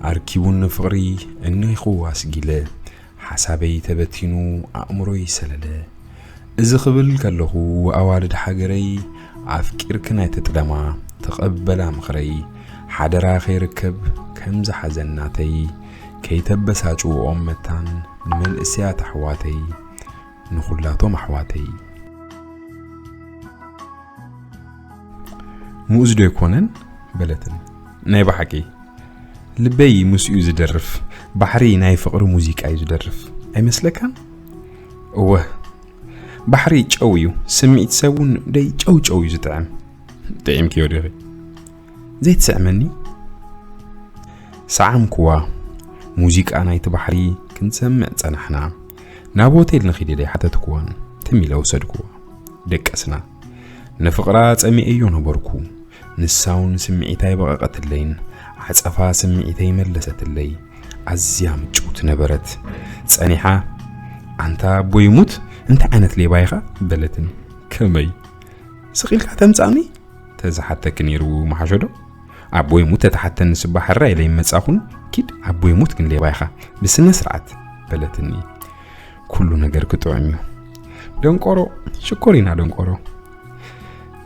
ኣርኪቡኒ ፍቕሪ እኔኹ ኣስጊለ ሓሳበይ ተበቲኑ ኣእምሮይ ሰለለ። እዚ ክብል ከለኹ ኣዋልድ ሃገረይ ኣፍቂርክን ኣይትጥለማ ተቐበላ ምኽረይ ሓደራ ከይርከብ ከምዚ ሓዘን ናተይ ከይተበሳጭውኦም መታን ንመንእሰያት ኣሕዋተይ ንኹላቶም ኣሕዋተይ። ምኡዝ ዶ ኣይኮነን? በለትኒ። ናይ ብሓቂ ልበይ ምስኡ ዝደርፍ ባሕሪ ናይ ፍቕሪ ሙዚቃ እዩ ዝደርፍ ኣይመስለካን? እወ ባሕሪ ጨው እዩ። ስምዒት ሰብ እውን ደይ ጨው ጨው እዩ ዝጥዕም። ጥዒምክዮ ዲኺ? ዘይትስዕመኒ? ሰዓምክዋ። ሙዚቃ ናይቲ ባሕሪ ክንሰምዕ ጸናሕና። ናብ ሆቴል ንኺድ ኢለ ሓተትክዋን ትም ኢለ ወሰድክዋ። ደቀስና። ንፍቕራ ጸሚኤዮ ነበርኩ። ንሳ እውን ስምዒታ ኣይበቐቐትለይን ዓጸፋ ስምዒተይ መለሰትለይ። ኣዝያ ምጭውቲ ነበረት። ጸኒሓ ኣንታ ኣቦ ይሙት እንታይ ዓይነት ሌባ ኢኻ በለትኒ። ከመይ ስቕ ኢልካ ተምጻኒ ተዝሓተኪ ነይሩ ምሓሸ ዶ? ኣቦ ይሙት ተተሓተኒ ስባ ሕራይ ኢለ ይመጻኹን ኪድ ኣቦ ይሙት ግን ሌባ ኢኻ ብስነ ስርዓት በለትኒ። ኩሉ ነገር ክጥዑም እዩ። ደንቆሮ ሽኮሪና ደንቆሮ።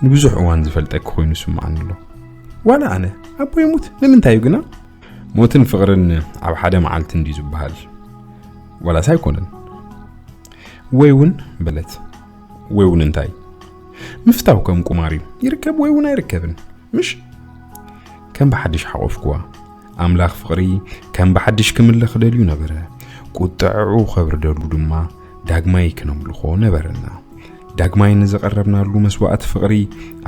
ንብዙሕ እዋን ዝፈልጠኪ ኮይኑ ስምዓኒ ኣሎ። ዋላ ኣነ ኣቦይ ሙት ንምንታይ እዩ ግና? ሞትን ፍቕርን ኣብ ሓደ መዓልቲ እንድዩ ዝበሃል። ዋላስ ኣይኮነን? ወይ እውን በለት። ወይ እውን እንታይ? ምፍታው ከም ቁማር እዩ። ይርከብ ወይ እውን ኣይርከብን። ምሽ? ከም ብሓድሽ ሓቆፍኩዋ። ኣምላኽ ፍቕሪ ከም ብሓድሽ ክምለኽ ደልዩ ነበረ። ቁጥዕዑ ከብርደሉ ድማ ዳግማይ ክነምልኾ ነበረና። ዳግማይ ንዝቐረብናሉ መስዋእቲ ፍቕሪ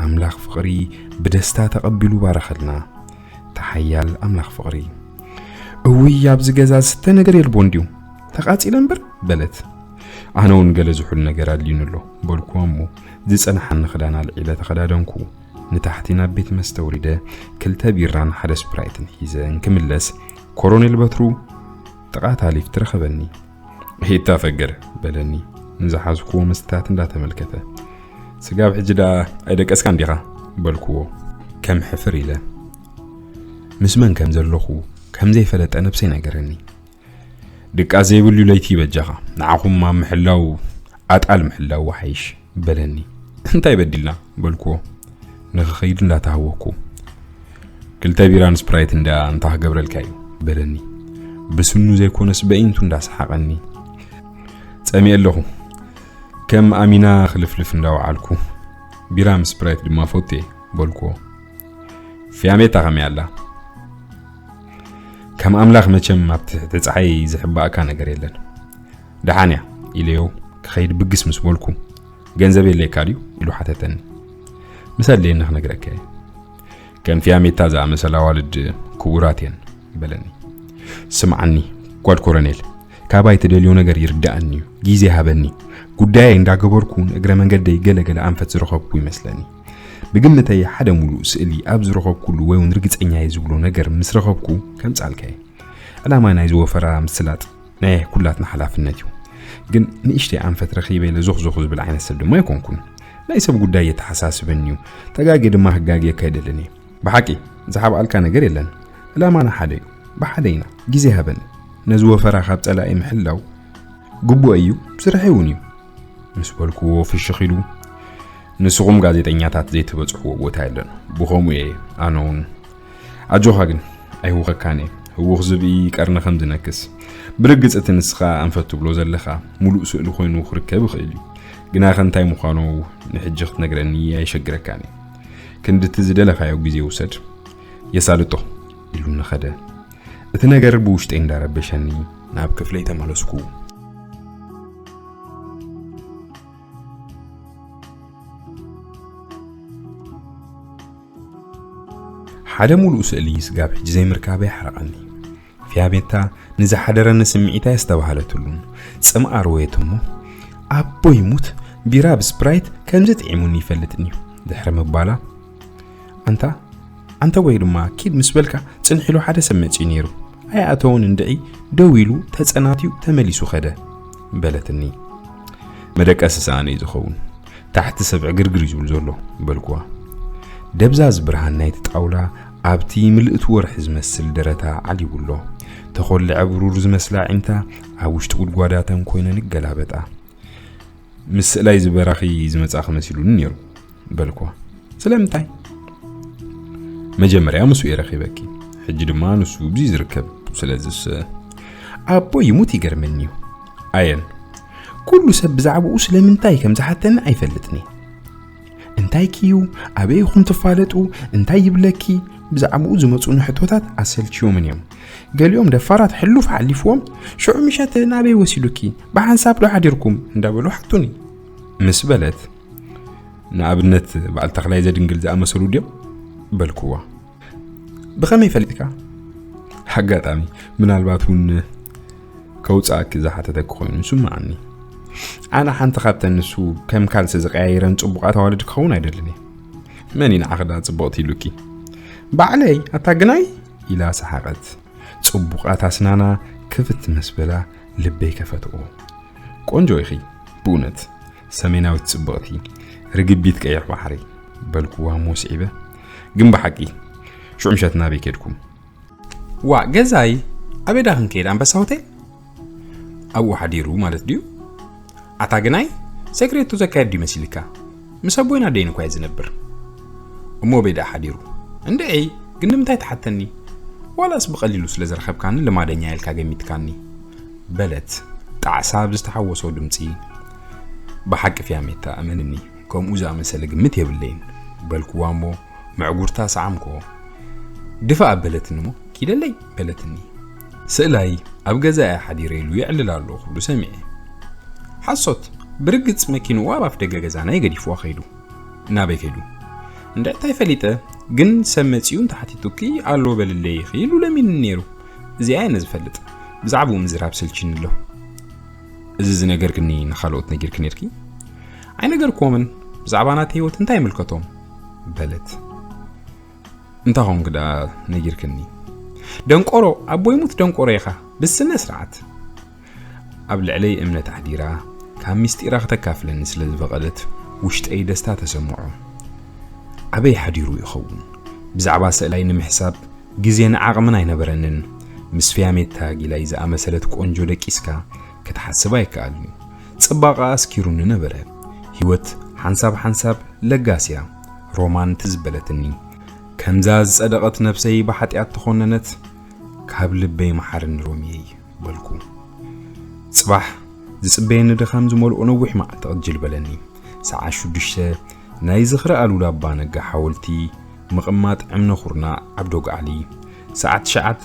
ኣምላኽ ፍቕሪ ብደስታ ተቐቢሉ ባረኸልና። ተሓያል ኣምላኽ ፍቕሪ። እውይ ኣብዚ ገዛ ዝስተ ነገር የልቦ እንድዩ። ተቓጺለ እምበር በለት። ኣነ እውን ገለ ዝሑል ነገር ኣድልዩኒ ኣሎ በልኩዋ እሞ ዝጸንሓኒ ክዳን ኣልዒለ ተኸዳደንኩ። ንታሕቲ ናብ ቤት መስተ ወሪደ ክልተ ቢራን ሓደ ስፕራይትን ሒዘ እንክምለስ ኮሮኔል በትሩ ጥቓታ ሊፍት ረኸበኒ። ሄታ ፈገር በለኒ ንዝሓዝኩዎ መስተታት እንዳተመልከተ። ስጋብ ሕጂ ደኣ ኣይደቀስካን ዲኻ በልኩዎ ከም ሕፍር ኢለ። ምስ መን ከም ዘለኹ ከም ዘይፈለጠ ነብሰይ ነገረኒ። ድቃስ ዘይብሉ ለይቲ በጃኻ ንዓኹም ኣብ ምሕላው ኣጣል ምሕላው ወሓይሽ በለኒ። እንታይ በዲልና በልኩዎ ንኽኸይድ እንዳተሃወኩ። ክልተ ቢራን ስፕራይት እንዳ እንታይ ክገብረልካ እዩ በለኒ ብስኑ ዘይኮነስ በኢንቱ እንዳሰሓቐኒ። ጸሚኤ ኣለኹ ከም ኣሚና ክልፍልፍ እንዳወዓልኩ። ቢራ ምስ ስፕራይት ድማ ፈቴ በልኩዎ። ፊያሜታ ከመይ ኣላ? ከም ኣምላኽ መቸም ኣብ ትሕቲ ጸሓይ ዝሕባእካ ነገር የለን። ደሓን እያ ኢለዮ ክኸይድ ብግስ ምስ በልኩ። ገንዘብ የለካ ድዩ ኢሉ ሓተተኒ። ምስ ኣድለየኒ ክነግረካ እየ። ከም ፊያሜታ ዝኣመሰላ ኣዋልድ ክቡራት እየን በለኒ። ስምዓኒ ጓድ ኮረኔል፣ ካባይ ትደልዮ ነገር ይርድኣኒ እዩ። ግዜ ሃበኒ። ጉዳየይ እንዳገበርኩ ንእግረ መንገደይ ገለ ገለ ኣንፈት ዝረኸብኩ ይመስለኒ። ብግምተይ ሓደ ሙሉእ ስእሊ ኣብ ዝረኸብኩሉ ወይ እውን ርግጸኛ እየ ዝብሎ ነገር ምስ ረኸብኩ ከምጻልካ እየ። ዕላማ ናይ ዝወፈራ ምስላጥ ናይ ኩላትና ሓላፍነት እዩ። ግን ንእሽተይ ኣንፈት ረኺበ ኢለ ዞኽ ዞኽ ዝብል ዓይነት ሰብ ድማ ኣይኮንኩን። ናይ ሰብ ጉዳይ የተሓሳስበኒ እዩ። ተጋግየ ድማ ክጋግየካ ኣይደልን እየ። ብሓቂ ዝሓብኣልካ ነገር የለን። ዕላማና ሓደ እዩ። ብሓደ ኢና። ግዜ ሃበኒ። ነዚ ወፈራ ካብ ጸላኢ ምሕላው ግቡእ እዩ፣ ስርሐይ እውን እዩ። ምስ በልኩዎ ፍሽኽ ኢሉ፣ ንስኹም ጋዜጠኛታት ዘይትበጽሕዎ ቦታ የለን። ብኸምኡ እየ ኣነ እውን። ኣጆኻ ግን ኣይህውኸካን እየ። ህውኽ ዝብኢ ቀርኒ ከም ዝነክስ። ብርግጽ እቲ ንስኻ ኣንፈት ትብሎ ዘለኻ ሙሉእ ስእሊ ኮይኑ ክርከብ ይኽእል እዩ። ግናኸ እንታይ ምዃኑ ንሕጂ ክትነግረኒ ኣየሸግረካን እዩ። ክንድቲ ዝደለኻዮ ግዜ ውሰድ። የሳልጦ ኢሉኒ ኸደ። እቲ ነገር ብውሽጠይ እንዳረበሸኒ ናብ ክፍለይ ተመለስኩ። ሓደ ሙሉእ ስእሊ ስጋብ ሕጂ ዘይምርካበይ ሓረቐኒ። ፊያሜታ ንዝሓደረኒ ስምዒት ኣየስተባሃለትሉን። ጽምኣ ርወየት እሞ፣ ኣቦይ ሙት ቢራ ብስፕራይት ከምዚ ጥዒሙኒ ይፈልጥን እዩ ድሕሪ ምባላ፣ ኣንታ ኣንተ ወይ ድማ ኪድ ምስ በልካ ጽንሕ ኢሉ ሓደ ሰብ መጺኡ ነይሩ። ኣይኣተውን እንድዒ ደው ኢሉ ተጸናትዩ ተመሊሱ ኸደ በለትኒ። መደቀሲ ሰኣነ እዩ ዝኸውን። ታሕቲ ሰብ ዕግርግር እዩ ዝብል ዘሎ በልኩዋ። ደብዛዝ ብርሃን ናይቲ ጣውላ ኣብቲ ምልእቲ ወርሒ ዝመስል ደረታ ዓሊቡ ኣሎ። ተኾልዐ ብሩር ዝመስላ ዒንታ ኣብ ውሽጢ ጉድጓዳተን ኮይነን ይገላበጣ። ምስ ስእላይ ዝበራኺ ዝመጻኺ መሲሉኒ ነይሩ በልኳ። ስለምንታይ? መጀመርያ ምስኡ እየ ረኺበኪ፣ ሕጂ ድማ ንሱ ብዚ ዝርከብ። ስለዚስ ኣቦ ይሙት ይገርመኒ እዩ። ኣየን ኩሉ ሰብ ብዛዕባኡ ስለምንታይ ከም ዝሓተኒ ኣይፈልጥን እየ። እንታይ ክዩ? ኣበይ ኢኹም ትፋለጡ? እንታይ ይብለኪ? ብዛዕባኡ ዝመጹኒ ሕቶታት ኣሰልችዮምን እዮም። ገሊኦም ደፋራት ሕሉፍ ሓሊፍዎም፣ ሽዑ ምሸት ናበይ ወሲዱኪ? ብሓንሳብ ዶ ሓዲርኩም? እንዳበሉ ሓቱኒ። ምስ በለት፣ ንኣብነት በዓል ተኽላይ ዘድንግል ዝኣመሰሉ ድዮም? በልክዋ። ብኸመይ ፈሊጥካ? ኣጋጣሚ፣ ምናልባት እውን ከውጽኣኪ ዝሓተተኪ ኮይኑ ይስምዓኒ። ኣነ ሓንቲ ካብተን ንሱ ከም ካልሲ ዝቀያይረን ጽቡቓት ኣዋልድ ክኸውን ኣይደልን እየ። መን እዩ ንዓኺ ደኣ ጽብቕቲ ኢሉኪ? ባዕለይ፣ ኣታ ግናይ? ኢላ ሰሓቐት። ጽቡቓት ኣስናና ክፍት ምስ በላ ልበይ ከፈትኦ። ቆንጆ ኢኺ ብእውነት፣ ሰሜናዊት ጽብቕቲ፣ ርግቢት ቀይሕ ባሕሪ በልክዋ እሞ ስዒበ። ግን ብሓቂ ሽዑ ምሸት ናበይ ከድኩም? ዋእ ገዛይ፣ ኣበይ ዳ ክንከይድ? ኣንበሳ ሆቴል? ኣብኡ ሓዲሩ ማለት ድዩ? ኣታ ግናይ፣ ሴክሬቱ ዘካየድ ድዩ መሲልካ? ምስ ኣቦይን ኣደይን እኳ እየ ዝነብር። እሞ ኣበይ ደኣ ሓዲሩ? እንድዒ፣ ግን ንምንታይ ትሓተኒ? ዋላስ ብቐሊሉ ስለ ዝረኸብካኒ ልማደኛ ኢልካ ገሚትካኒ፣ በለት ጣዕሳ ብዝተሓወሶ ድምጺ። ብሓቂ ፊያሜታ፣ እመንኒ፣ ከምኡ ዝኣመሰለ ግምት የብለይን፣ በልክዋ እሞ መዕጉርታ ሰዓምክዎ። ድፋእ ኣበለትኒ እሞ፣ ኪደለይ፣ በለትኒ። ስእላይ ኣብ ገዛ እየ ሓዲረ ኢሉ የዕልል ኣሎ ክብሉ ሰሚዐ። ሓሶት፣ ብርግጽ መኪንኡ ኣብ ኣፍ ደገ ገዛና እዩ ገዲፍዋ ከይዱ። ናበይ ከይዱ? እንድዒ እንታይ ፈሊጠ፣ ግን ሰብ መጺኡ እንተሓቲቱኪ ኣሎ በልለይ ኢኺ ኢሉ ለሚኑኒ ነይሩ። እዚኣ እየ ነዚ ፈልጥ። ብዛዕባኡ ምዝራብ ሰልችኒ ኣሎ። እዚ ዝነገርክኒ ንኻልኦት ነጊርኪ ነይርኪ? ኣይነገርክዎምን። ብዛዕባ ናተይ ህይወት እንታይ ይምልከቶም? በለት። እንታይ ኾንክ ደኣ ነጊርክኒ? ደንቆሮ፣ ኣቦይ ሙት ደንቆሮ ኢኻ። ብስነ ስርዓት። ኣብ ልዕለይ እምነት ኣሕዲራ፣ ካብ ሚስጢራ ክተካፍለኒ ስለ ዝፈቐደት፣ ውሽጠይ ደስታ ተሰምዖ። ኣበይ ሓዲሩ ይኸውን? ብዛዕባ ስእላይ ንምሕሳብ ግዜን ዓቕምን ኣይነበረንን። ምስ ፊያሜታ ጊላይ ዝኣመሰለት ቆንጆ ደቂስካ ክትሓስብ ኣይከኣልን እዩ። ጽባቐኣ ኣስኪሩኒ ነበረ። ህይወት ሓንሳብ ሓንሳብ ለጋስ እያ። ሮማን ትዝ በለትኒ። ከምዛ ዝጸደቐት ነብሰይ ብሓጢኣት ተኾነነት፣ ካብ ልበይ መሓርኒ ሮሚየይ፣ በልኩ። ጽባሕ ዝጽበየኒ ድኻም ዝመልኦ ነዊሕ መዓልቲ ቅጅል በለኒ። ሰዓት ሽዱሽተ ናይ ዝኽሪ ኣሉላ ኣባ ነጋ ሓወልቲ ምቕማጥ እምነ ኩርናዕ ኣብ ዶግዓሊ፣ ሰዓት ትሽዓተ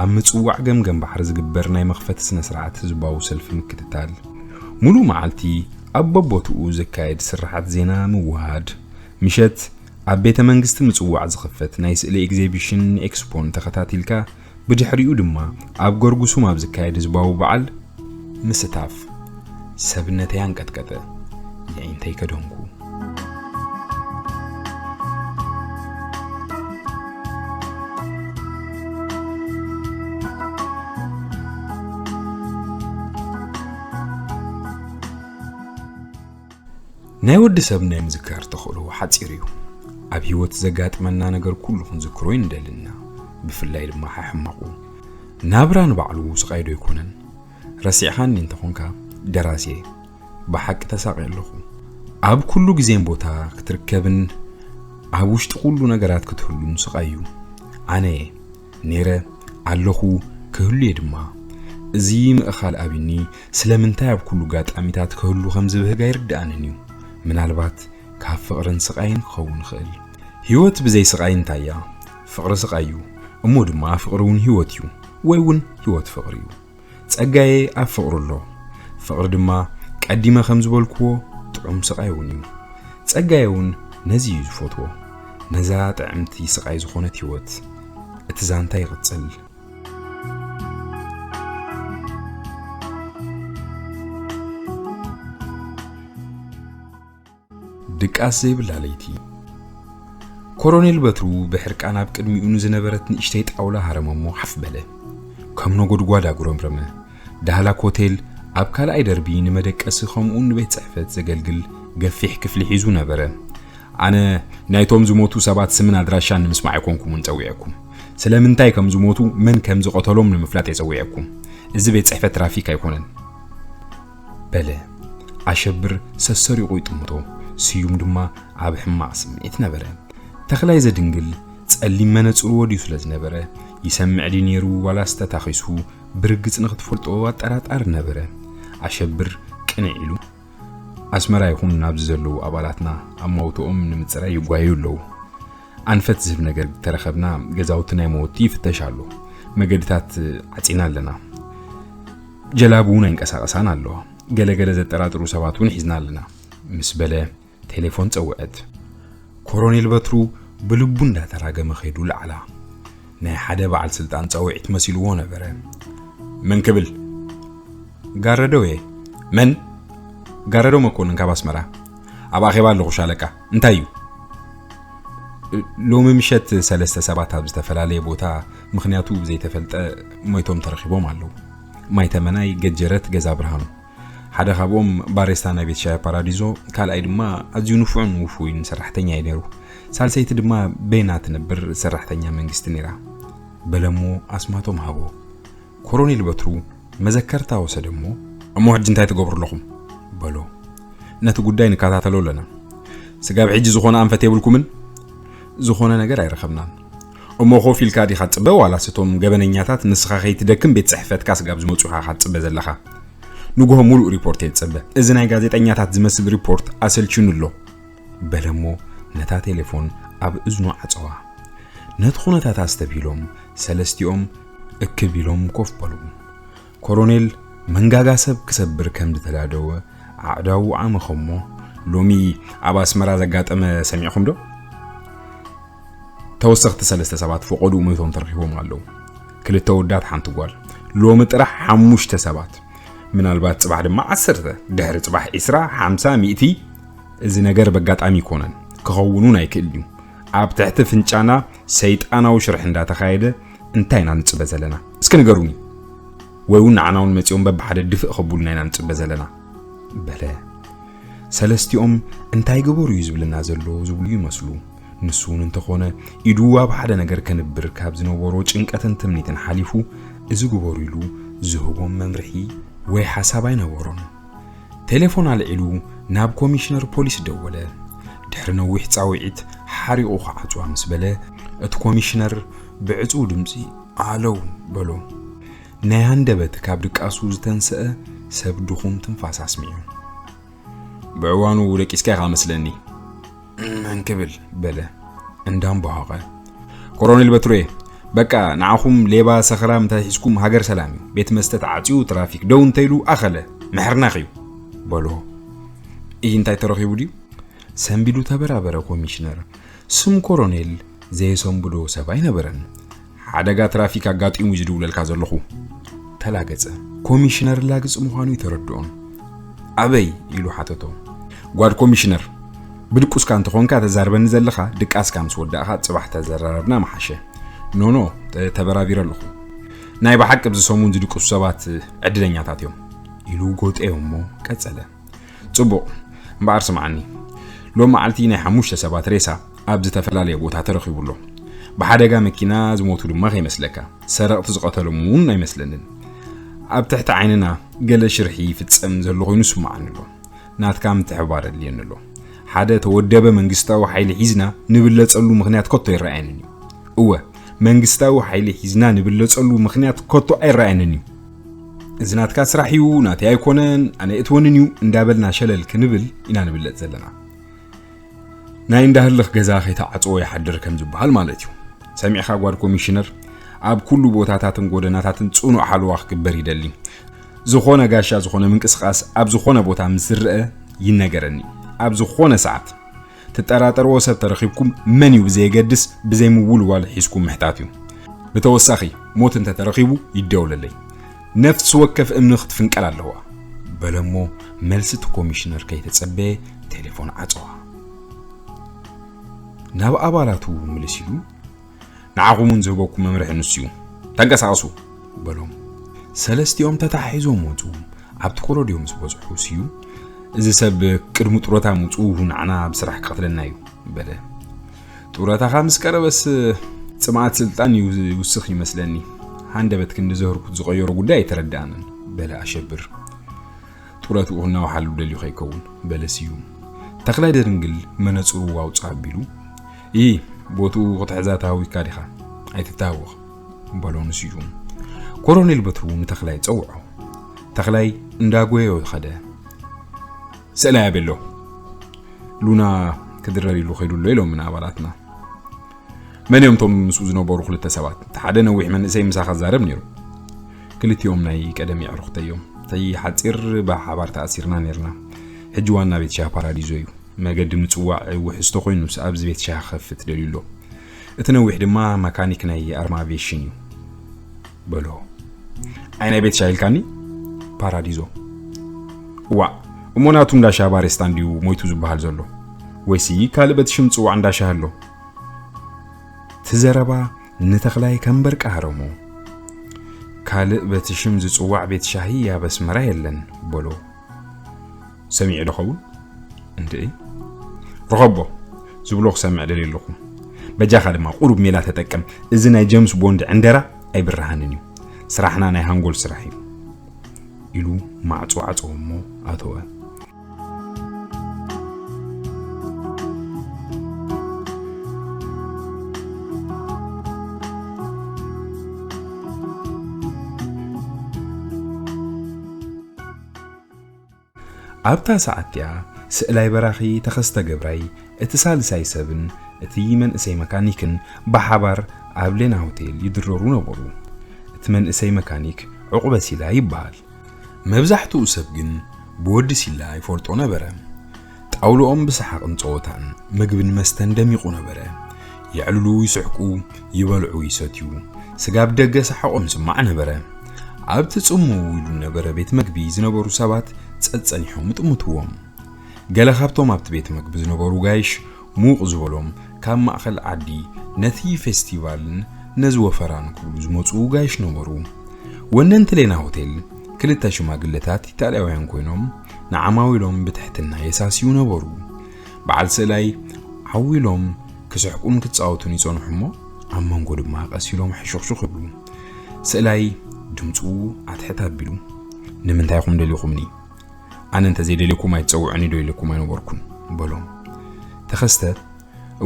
ኣብ ምጽዋዕ ገምገም ባሕሪ ዝግበር ናይ መኽፈቲ ስነ ስርዓት ህዝባዊ ሰልፊ ምክትታል፣ ሙሉእ መዓልቲ ኣብ በቦትኡ ዝካየድ ስርሓት ዜና ምውሃድ፣ ምሸት ኣብ ቤተ መንግስቲ ምጽዋዕ ዝኽፈት ናይ ስእሊ ኤግዚቢሽን ኤክስፖን ተኸታቲልካ፣ ብድሕሪኡ ድማ ኣብ ገርጉሱም ኣብ ዝካየድ ህዝባዊ በዓል ምስታፍ። ሰብነተይ ኣንቀጥቀጠ። የዒንተይ ከደንኩ። ናይ ወዲ ሰብ ናይ ምዝካር ተኽእሎ ሓጺር እዩ። ኣብ ህይወት ዘጋጥመና ነገር ኩሉ ክንዝክሮ ይንደልና፣ ብፍላይ ድማ ሓሕማቑ። ናብራ ንባዕሉ ስቓይ ዶ ኣይኮነን? ረሲዕኻኒ እንተኾንካ፣ ደራስየ፣ ብሓቂ ተሳቒ ኣለኹ። ኣብ ኩሉ ግዜን ቦታ ክትርከብን ኣብ ውሽጢ ኩሉ ነገራት ክትህሉን ስቓይ እዩ። ኣነ እየ ነይረ፣ ኣለኹ፣ ክህሉ እየ ድማ። እዚ ምእኻል ኣቢኒ ስለምንታይ ኣብ ኩሉ ኣጋጣሚታት ክህሉ ከም ዝብህግ ኣይርድኣንን እዩ። ምናልባት ካብ ፍቕርን ስቓይን ክኸውን ይኽእል። ህይወት ብዘይ ስቓይ እንታይ እያ? ፍቕሪ ስቓይ እዩ። እሞ ድማ ፍቕሪ እውን ህይወት እዩ። ወይ እውን ህይወት ፍቕሪ እዩ። ጸጋዬ ኣብ ፍቕሪ ኣሎ። ፍቕሪ ድማ ቀዲመ ከም ዝበልክዎ ጥዑም ስቓይ እውን እዩ። ጸጋዬ እውን ነዚ እዩ ዝፈትዎ። ነዛ ጥዕምቲ ስቓይ ዝኾነት ህይወት። እቲ ዛንታ ይቕጽል። ድቃስ ዘይብላ ለይቲ። ኮሎኔል በትሩ ብሕርቃን ኣብ ቅድሚኡ ንዝነበረት ንእሽተይ ጣውላ ሃረመሞ ሓፍ በለ። ከም ነጎድጓድ ኣጉረምረመ። ዳህላክ ሆቴል ኣብ ካልኣይ ደርቢ ንመደቀሲ ከምኡ ንቤት ጽሕፈት ዘገልግል ገፊሕ ክፍሊ ሒዙ ነበረ። ኣነ ናይቶም ዝሞቱ ሰባት ስምን ኣድራሻን ንምስማዕ ኣይኮንኩምን ጸዊዐኩም። ስለምንታይ ከም ዝሞቱ፣ መን ከም ዝቐተሎም ንምፍላጥ እየ ጸዊዐኩም። እዚ ቤት ጽሕፈት ትራፊክ ኣይኮነን። በለ። ኣሸብር ሰሰሪቑ ይጥምቶ። ስዩም ድማ ኣብ ሕማቕ ስምዒት ነበረ። ተኽላይ ዘድንግል ጸሊም መነጽሩ ወዲኡ ስለ ዝነበረ፣ ይሰምዕ ድዩ ነይሩ ዋላስ ተታኺሱ ብርግጽ ንኽትፈልጦ ኣጠራጣሪ ነበረ። ኣሸብር ቅንዕ ኢሉ፣ ኣስመራ ይኹን ኣብዚ ዘለዉ ኣባላትና ኣማውትኦም ንምጽራይ ይጓየዩ ኣለዉ። ኣንፈት ዝህብ ነገር ተረኸብና፣ ገዛውቲ ናይ መወቲ ይፍተሽ ኣሎ። መገድታት ዓጺና ኣለና። ጀላቡ እውን ኣይንቀሳቐሳን ኣለዋ። ገለ ገለ ዘጠራጥሩ ሰባት እውን ሒዝና ኣለና፣ ምስ በለ ቴሌፎን ጸውዐት። ኮሎኔል በትሩ ብልቡ እንዳተራገመ ከይዱ ለዓላ። ናይ ሓደ በዓል ስልጣን ጻውዒት መሲልዎ ነበረ። መን ክብል? ጋረደው እየ። መን? ጋረደው መኮንን ካብ ኣስመራ። ኣብ ኣኼባ ኣለኹ ሻለቃ። እንታይ እዩ? ሎሚ ምሸት ሰለስተ ሰባት ኣብ ዝተፈላለየ ቦታ ምኽንያቱ ብዘይተፈልጠ ሞይቶም ተረኺቦም ኣለዉ። ማይ ተመናይ፣ ገጀረት፣ ገዛ ብርሃኑ። ሓደ ካብኦም ባሬስታ ናይ ቤት ሻሂ ፓራዲዞ፣ ካልኣይ ድማ ኣዝዩ ንፉዕን ውፉይን ሰራሕተኛ እዩ ነይሩ። ሳልሰይቲ ድማ በይና ትነብር ሰራሕተኛ መንግስቲ ነይራ። በለሞ ኣስማቶም ሃቦ። ኮሎኔል በትሩ መዘከርታ ወሰደ እሞ፣ "እሞ ሕጂ እንታይ ትገብሩ ኣለኹም?" በሎ። ነቲ ጉዳይ ንከታተሎ ኣለና። ስጋብ ሕጂ ዝኾነ ኣንፈት የብልኩምን? ዝኾነ ነገር ኣይረኸብናን። እሞ ኮፍ ኢልካ ዲኻ ትጽበ ዋላስ እቶም ገበነኛታት ንስኻ ከይትደክም ቤት ጽሕፈትካ ስጋብ ዝመጹ ኢኻ ትጽበ ዘለኻ? ንግሆ ሙሉእ ሪፖርት እየ ዝጽበ። እዚ ናይ ጋዜጠኛታት ዝመስል ሪፖርት ኣሰልችኑ ኣሎ። በለሞ ነታ ቴሌፎን ኣብ እዝኑ ዓጸዋ። ነቲ ኩነታት ኣስተብሂሎም ሰለስቲኦም እክብ ኢሎም ኮፍ በሉ። ኮሮኔል መንጋጋ ሰብ ክሰብር ከም ዝተዳደወ ኣዕዳዉ ዓመኸሞ፣ ሎሚ ኣብ ኣስመራ ዘጋጠመ ሰሚዕኹም ዶ? ተወሰኽቲ ሰለስተ ሰባት ፈቐድኡ ሞይቶም ተረኺቦም ኣለዉ። ክልተ ወዳት ሓንቲ ጓል። ሎሚ ጥራሕ ሓሙሽተ ሰባት። ምናልባት ጽባሕ ድማ ዓሰርተ፣ ድሕሪ ጽባሕ ዒስራ፣ ሓምሳ፣ ሚእቲ። እዚ ነገር በጋጣሚ ኣይኮነን። ክኸውን እውን ኣይክእል እዩ። ኣብ ትሕቲ ፍንጫና ሰይጣናዊ ሽርሒ እንዳተኻየደ እንታይ ኢና ንጽበ ዘለና? እስኪ ንገሩኒ። ወይ እውን ንዓና እውን መጺኦም በብሓደ ድፍእ ከብሉና ኢና ንጽበ ዘለና። በለ። ሰለስቲኦም እንታይ ገበሩ እዩ ዝብልና ዘሎ ዝብሉ ይመስሉ። ንሱ እውን እንተኾነ ኢዱ ኣብ ሓደ ነገር ከንብር ካብ ዝነበሮ ጭንቀትን ትምኒትን ሓሊፉ እዚ ግበሩ ኢሉ ዝህቦም መምርሒ ወይ ሓሳብ ኣይነበሮን። ቴሌፎን ኣልዒሉ ናብ ኮሚሽነር ፖሊስ ደወለ። ድሕሪ ነዊሕ ጻውዒት ሓሪቑ ክዓጽዋ ምስ በለ እቲ ኮሚሽነር ብዕጹው ድምጺ ኣለዉ በሎ። ናይ ሃንደበት ካብ ድቃሱ ዝተንስአ ሰብ ድኹም ትንፋስ ኣስሚዑ። ብእዋኑ ደቂስካ ኢኻ መስለኒ። መን ክብል በለ እንዳምበሃቐ። ኮሮኔል በትሩየ፣ በቃ ንዓኹም ሌባ ሰኽራም እንታይ ሒዝኩም ሃገር ሰላም እዩ። ቤት መስተ ተዓጽዩ ትራፊክ ደው እንተይሉ ኣኸለ ምሕርናኽ እዩ በሎ። እይ እንታይ ተረኺቡ ድዩ? ሰንቢዱ ተበራበረ ኮሚሽነር። ስም ኮሮኔል ዘየሰንብዶ ሰብ ኣይነበረን። ሓደጋ ትራፊክ ኣጋጢሙ እዩ ዝድውለልካ ዘለኹ። ተላገጸ። ኮሚሽነር ላግጽ ምዃኑ ይተረድኦን። ኣበይ ኢሉ ሓተቶ። ጓድ ኮሚሽነር፣ ብድቁስካ እንተኾንካ ተዛርበኒ ዘለኻ ድቃስካ ምስ ወዳእኻ ጽባሕ ተዘራረብና ምሓሸ። ኖኖ፣ ተ- ተበራቢረ ኣለኹ። ናይ ብሓቂ ኣብዚ ሰሙን ዝድቅሱ ሰባት ዕድለኛታት እዮም ኢሉ ጎጠዮ እሞ ቀጸለ። ጽቡቕ፣ እምበኣር ስምዓኒ። ሎም መዓልቲ ናይ ሓሙሽተ ሰባት ሬሳ ኣብ ዝተፈላለየ ቦታ ተረኺቡ ኣሎ። ብሓደጋ መኪና ዝሞቱ ድማ ከይመስለካ። ሰረቕቲ ዝቐተሎም እውን ኣይመስለንን። ኣብ ትሕቲ ዓይንና ገለ ሽርሒ ይፍጸም ዘሎ ኮይኑ ይስምዓኒ ኣሎ። ናትካ ምትሕብባር የድልየኒ ኣሎ። ሓደ ተወደበ መንግስታዊ ሓይሊ ሒዝና ንብለጸሉ ምኽንያት ከቶ ይረኣየንን እዩ። እወ፣ መንግስታዊ ሓይሊ ሒዝና ንብለጸሉ ምኽንያት ከቶ ኣይረኣየንን እዩ። እዚ ናትካ ስራሕ እዩ፣ ናተይ ኣይኮነን፣ ኣነ እትወንን እዩ እንዳበልና ሸለል ክንብል ኢና ንብለጽ ዘለና። ናይ እንዳህልኽ ገዛ ከይተዓጽዎ ይሓድር ከም ዝበሃል ማለት እዩ። ሰሚዕኻ ጓድ ኮሚሽነር፣ ኣብ ኩሉ ቦታታትን ጎደናታትን ጽኑዕ ሓለዋ ክግበር ይደሊ። ዝኾነ ጋሻ ዝኾነ ምንቅስቓስ ኣብ ዝኾነ ቦታ ምስ ዝረአ ይነገረኒ። ኣብ ዝኾነ ሰዓት ትጠራጠርዎ ሰብ ተረኺብኩም መን እዩ ብዘየገድስ ብዘይ ምውልዋል ሒዝኩም ምሕታት እዩ። ብተወሳኺ ሞት እንተተረኺቡ ይደውለለይ። ነፍሲ ወከፍ እምኒ ክትፍንቀል ኣለዋ በለሞ። መልሲ እቲ ኮሚሽነር ከይተጸበየ ቴሌፎን ዓጸዋ። ናብ ኣባላቱ ምልስ ኢሉ ንዓኹም እውን ዝህበኩም መምርሒ ንሱ እዩ። ተንቀሳቐሱ በሎም። ሰለስቲኦም ተታሒዞም ወፁ። ኣብቲ ኮረድዮ ምስ በፅሑ ስዩ፣ እዚ ሰብ ቅድሚ ጡረታ ምውፅኡ ንዓና ብስራሕ ክቐትለና እዩ በለ። ጡረታኻ ምስ ቀረበስ ጽምኣት ስልጣን እዩ ይውስኽ ይመስለኒ። ሃንደበት ክንዲ ዘህርኩት ዝቐየሮ ጉዳይ ኣይተረድኣንን በለ ኣሸብር። ጡረትኡ ክናውሓሉ ደልዩ ከይከውን በለ ስዩም። ተኽላይ ደድንግል መነጽሩ ኣውጽእ ኣቢሉ፣ ይ ቦትኡ ክትሕዛ ተሃዊካ ዲኻ? ኣይትተሃወኽ በሎ ንስዩም። ኮሎኔል በትሩ ንተኽላይ ጸውዖ። ተኽላይ እንዳጎየዮ ኸደ። ስእላይ ኣበሎ ሉና ክድረር ኢሉ ኸይዱ ኣሎ ኢሎም ኣባላትና። መን እዮም እቶም ምስኡ ዝነበሩ ክልተ ሰባት? እቲ ሓደ ነዊሕ መንእሰይ ምሳኻ ዛረብ ነይሩ። ክልቲኦም ናይ ቀደም የዕሩኽተይ እዮም። ተይ ሓጺር ብሓባር ተኣሲርና ነይርና። ሕጂ ዋና ቤት ሻሂ ፓራዲዞ እዩ። መገዲ ምጽዋዕ ውሕስቶ ኮይኑስ ኣብዚ ቤት ሻሂ ክኸፍት ደልዩ ኣሎ። እቲ ነዊሕ ድማ መካኒክ ናይ ኣርማ ኣቪዬሽን እዩ። በሎ። ኣይ ናይ ቤት ሻሂ ኢልካኒ? ፓራዲዞ። እዋእ፣ እሞ ናቱ እንዳ ሻሂ ባሬስታ እንድዩ ሞይቱ ዝበሃል ዘሎ? ወይሲ ካልእ በቲ ሽም ዝጽዋዕ እንዳ ሻሂ ኣሎ? እቲ ዘረባ ንተኽላይ ከም በርቂ ሃረሞ። ካልእ በቲ ሽም ዝጽዋዕ ቤት ሻሂ ኣብ ኣስመራ የለን በሎ። ሰሚዑ ዶ ኸውን? እንድዒ። ርኸቦ ዝብሎ ክሰምዕ ደልየ ኣለኹ። በጃኻ ድማ ቁሩብ ሜላ ተጠቀም። እዚ ናይ ጀምስ ቦንድ ዕንደራ ኣይብርሃንን እዩ። ስራሕና ናይ ሃንጎል ስራሕ እዩ። ኢሉ ማዕጾ ዓጸወ እሞ ኣተወ። ኣብታ ሰዓት እቲኣ ስእላይ በራኺ ተኸስተ ገብራይ፣ እቲ ሳልሳይ ሰብን እቲ መንእሰይ መካኒክን ብሓባር ኣብ ሌና ሆቴል ይድረሩ ነበሩ። እቲ መንእሰይ መካኒክ ዑቕበ ሲላ ይበሃል። መብዛሕትኡ ሰብ ግን ብወዲ ሲላ ይፈልጦ ነበረ። ጣውልኦም ብሰሓቕን ጸወታን፣ ምግብን መስተን ደሚቑ ነበረ። የዕልሉ፣ ይስሕቁ፣ ይበልዑ፣ ይሰትዩ። ስጋብ ደገ ሰሓቖም ይስማዕ ነበረ። ኣብቲ ጽምው ኢሉ ነበረ ቤት መግቢ ዝነበሩ ሰባት ጸጸኒሖም ይጥምትዎም። ገለ ካብቶም ኣብቲ ቤት መግቢ ዝነበሩ ጋይሽ፣ ምውቕ ዝበሎም፣ ካብ ማእከል ዓዲ ነቲ ፌስቲቫልን ነዚ ወፈራን ክብሉ ዝመጹ ጋይሽ ነበሩ። ወነንቲ ሌና ሆቴል ክልተ ሽማግለታት ኢጣልያውያን ኮይኖም፣ ንዓማዊሎም ብትሕትና የሳስዩ ነበሩ። በዓል ስእላይ ዓው ኢሎም ክስሕቁን ክጻወቱን ይጸንሑ እሞ፣ ኣብ መንጎ ድማ ቀስ ኢሎም ሕሹኽሹኽ ይብሉ። ስእላይ ድምጹ ኣትሕት ኣቢሉ፣ "ንምንታይ ኢኹም ደሊኹምኒ? ኣነ እንተ ዘይደልየኩም ኣይትጸውዑኒ ዶ ኢለኩም ኣይነበርኩን?" በሎም። ተኸስተ፣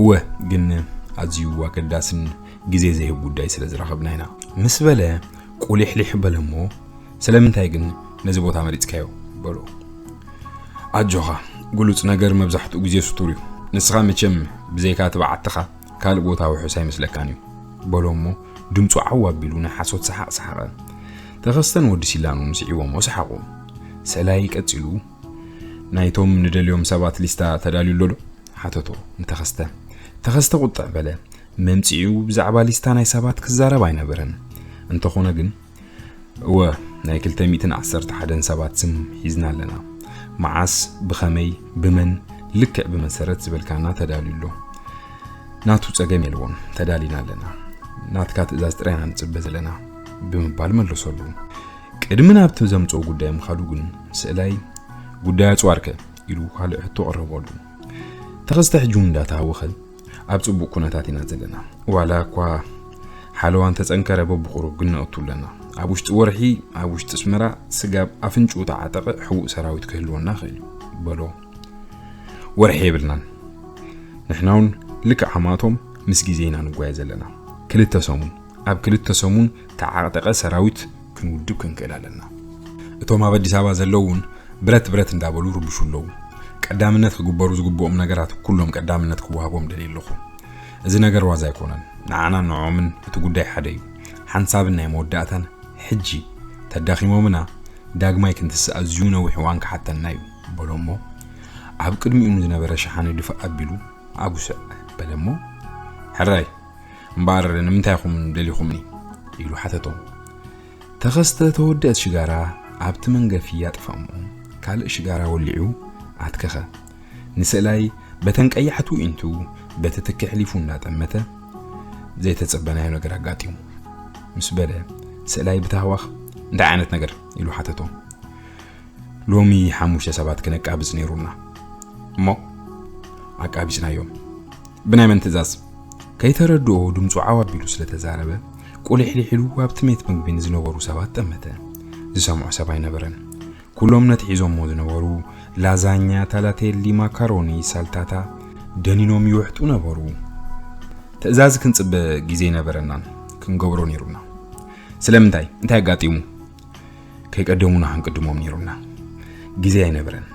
"እወ፣ ግን ኣዝዩ ኣገዳስን ግዜ ዘይህብ ጉዳይ ስለ ዝረኸብና ኢና" ምስ በለ፣ ቁሊሕሊሕ በለ እሞ፣ "ስለምንታይ ግን ነዚ ቦታ መሪጽካዮ?" በሎ። "ኣጆኻ፣ ግሉጽ ነገር መብዛሕትኡ ግዜ ስቱር እዩ። ንስኻ መቸም ብዘይካ እቲ በዓትኻ ካልእ ቦታ ውሑስ ኣይመስለካን እዩ" በሎ እሞ፣ ድምጹ ዓው ኣቢሉ ናይ ሓሶት ሰሓቕ ሰሓቐ። ተኸስተን ወዲ ሲላን እውን ስዒቦሞ ሰሓቑ። ስእላይ ቀጺሉ፣ "ናይቶም ንደልዮም ሰባት ሊስታ ተዳልዩ ኣሎ ዶ?" ሓተቶ ንተኸስተ። ተኸስተ ቁጥዕ በለ። መምጽኢኡ ብዛዕባ ሊስታ ናይ ሰባት ክዛረብ ኣይነበረን። እንተኾነ ግን፣ "እወ፣ ናይ ክልተ ሚእትን ዓሰርተ ሓደን ሰባት ስም ሒዝና ኣለና። መዓስ፣ ብኸመይ፣ ብመን፣ ልክዕ ብመሰረት ዝበልካና ተዳልዩ ኣሎ። ናቱ ጸገም የልቦን፣ ተዳሊና ኣለና። ናትካ ትእዛዝ ጥራይ ኢና ንጽበ ዘለና" ብምባል መለሰሉ። ቅድሚ ናብቲ ዘምጽኦ ጉዳይ ምኻዱ ግን፣ ስእላይ፣ "ጉዳይ ኣጽዋርከ?" ኢሉ ካልእ ሕቶ ቀረበሉ። ተኸስተ ሕጂ እውን እንዳተሃወኸ፣ "ኣብ ጽቡቕ ኩነታት ኢና ዘለና። ዋላ እኳ ሓለዋ እንተጸንከረ በብቑሩብ ግን ነእቱ ኣለና። ኣብ ውሽጢ ወርሒ ኣብ ውሽጢ ኣስመራ ስጋብ ኣፍንጭኡ ተዓጠቐ ሕቡእ ሰራዊት ክህልወና ይኽእል እዩ" በሎ። "ወርሒ የብልናን። ንሕና እውን ልክዕ ዓማቶም ምስ ግዜ ኢና ንጓየ ዘለና። ክልተ ሰሙን፣ ኣብ ክልተ ሰሙን ተዓጠቐ ሰራዊት ክንውድብ ክንክእል ኣለና። እቶም ኣብ ኣዲስ ኣበባ ዘለዉ እውን ብረት ብረት እንዳበሉ ይርብሹ ኣለዉ። ቀዳምነት ክግበሩ ዝግብኦም ነገራት ኩሎም ቀዳምነት ክወሃቦም ደልየ ኣለኹ። እዚ ነገር ዋዛ ኣይኮነን። ንዓናን ንዕኦምን እቲ ጉዳይ ሓደ እዩ። ሓንሳብን ናይ መወዳእታን ሕጂ ተዳኺሞምና ዳግማይ ክንትስእ ኣዝዩ ነዊሕ እዋን ክሓተና እዩ" በሎ እሞ፣ ኣብ ቅድሚኡ ንዝነበረ ሸሓኒ ድፍእ ኣቢሉ ኣጉስዕ በለ እሞ፣ "ሕራይ እምበኣር ንምንታይ ኢኹም ደሊኹምኒ?" ኢሉ ሓተቶም። ተኸስተ ተወደአት ሽጋራ ኣብቲ መንገፊ ኣጥፍኣ እሞ፣ ካልእ ሽጋራ ወሊዑ ኣትከኸ። ንስእላይ በተን ቀያሕቲ ውዒንቱ በቲ ትኪ ኣሕሊፉ እንዳጠመተ፣ "ዘይተጸበናዮ ነገር ኣጋጢሙ" ምስ በለ፣ ስእላይ ብታህዋኽ፣ "እንታይ ዓይነት ነገር?" ኢሉ ሓተቶ። "ሎሚ ሓሙሽተ ሰባት ክነቃብጽ ነይሩና እሞ ኣቃቢጽናዮም። ብናይ መን ትእዛዝ?" ከይተረድኦ ድምጹ ዓው ኣቢሉ ስለ ተዛረበ፣ ቁሊሕሊሕ ኢሉ ኣብቲ ቤት ምግቢ ንዝነበሩ ሰባት ጠመተ። ዝሰምዖ ሰብ ኣይነበረን። ኩሎም ነቲ ሒዞሞ ዝነበሩ ላዛኛ፣ ታላቴሊ፣ ማካሮኒ፣ ሳልታታ ደኒኖም ይውሕጡ ነበሩ። ትእዛዝ ክንጽበ ግዜ ኣይነበረናን፣ ክንገብሮ ነይሩና። ስለምንታይ? እንታይ ኣጋጢሙ? ከይቀደሙና ክንቅድሞም ነይሩና። ግዜ ኣይነበረን።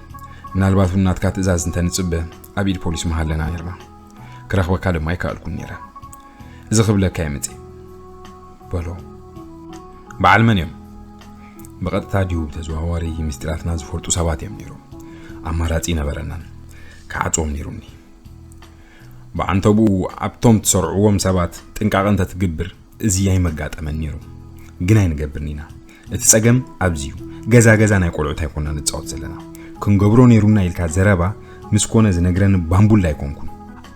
ምናልባት እውን ናትካ ትእዛዝ እንተንጽበ ኣብ ኢድ ፖሊስ ምሃለና ነይርና። ክረኽበካ ድማ ኣይከኣልኩን ነይረ። እዚ ክብለካ እየ መጽየ በሎ። በዓል መን እዮም? ብቐጥታ ድዩ ብተዘዋዋሪ ምስጢራትና ዝፈልጡ ሰባት እዮም ነይሮም። ኣማራጺ ነበረናን። ክዓጽዎም ነይሩኒ። ብዓንተብኡ ኣብቶም ትሰርዕዎም ሰባት ጥንቃቐ እንተትግብር እዚ ኣይመጋጠመን ነይሩ። ግን ኣይንገብርን ኢና። እቲ ጸገም ኣብዚ እዩ። ገዛ ገዛ ናይ ቆልዑት ኣይኮና ንጻወት ዘለና። ክንገብሮ ነይሩና ኢልካ ዘረባ ምስ ኮነ ዝነግረኒ ባምቡላ ኣይኮንኩን።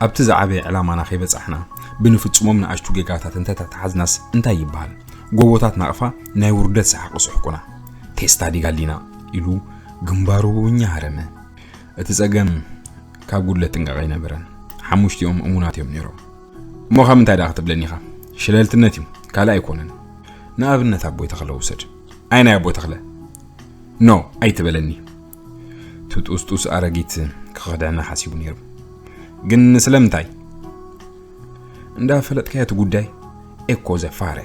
ኣብቲ ዝዓበየ ዕላማና ከይበጻሕና ብንፍጽሞም ንኣሽቱ ጌጋታት እንተተተሓዝናስ እንታይ ይበሃል? ጎቦታት ናቕፋ ናይ ውርደት ሰሓቕ ስሕቁና። ቴስታ ዲጋሊና ኢሉ ግንባሩ ብውኛ ሃረመ። እቲ ጸገም ካብ ጉድለት ጥንቃቐ ኣይነበረን። ሓሙሽቲኦም እሙናት እዮም ነይሮም። እሞ ካብ ምንታይ ደኣ ክትብለኒ ኢኻ? ሽለልትነት እዩ፣ ካልእ ኣይኮነን። ንኣብነት ኣቦይ ተኽለ ውሰድ። ኣይ ናይ ኣቦይ ተኽለ? ኖ፣ ኣይትበለኒ። እቲ ጡስጡስ ኣረጊት ክኽሕደና ሓሲቡ ነይሩ። ግን ስለምንታይ? እንዳ ፈለጥካዮ እቲ ጉዳይ ኤኮ ዘፋረ።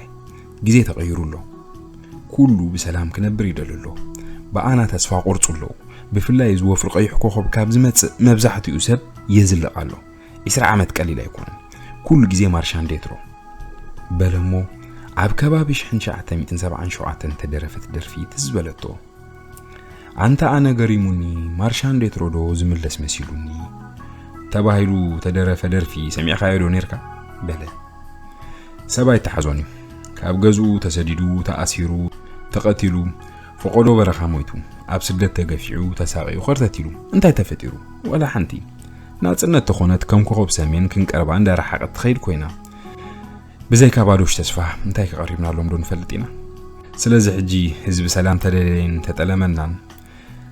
ግዜ ተቐይሩ ኣሎ። ኩሉ ብሰላም ክነብር ይደሊ ኣሎ። ብኣና ተስፋ ቆርጹ ኣለዉ። ብፍላይ እዚ ወፍሪ ቀይሕ ኮኸብ ካብ ዝመጽእ መብዛሕትኡ ሰብ የዝልቕ ኣሎ። ዒስራ ዓመት ቀሊል ኣይኮነን። ኩሉ ግዜ ማርሻንዴትሮ በለሞ። ኣብ ከባቢ ሽሕን ትሽዓተ ሚእትን ሰብዓን ሸውዓተን ተደረፈት ደርፊ ትዝ በለቶ። ኣንታ ኣነ ገሪሙኒ፣ ማርሻንዴትሮ ዶ ዝምለስ መሲሉኒ ተባሂሉ ተደረፈ ደርፊ ሰሚዕካዮ ዶ ኔርካ? በለ። ሰብ ኣይተሓዞን እዩ። ካብ ገዝኡ ተሰዲዱ፣ ተኣሲሩ፣ ተቐቲሉ፣ ፈቆዶ በረኻ ሞይቱ፣ ኣብ ስደት ተገፊዑ፣ ተሳቒዩ፣ ኸርተት ኢሉ እንታይ ተፈጢሩ? ወላ ሓንቲ። ናጽነት ተኾነት ከም ኮኸብ ሰሜን ክንቀርባ እንዳረሓቐት ትኸይድ ኮይና። ብዘይካ ባዶሽ ተስፋ እንታይ ክቐሪብናሎም ዶ ንፈልጥ ኢና? ስለዚ ሕጂ ህዝቢ ሰላም ተደለየን ተጠለመናን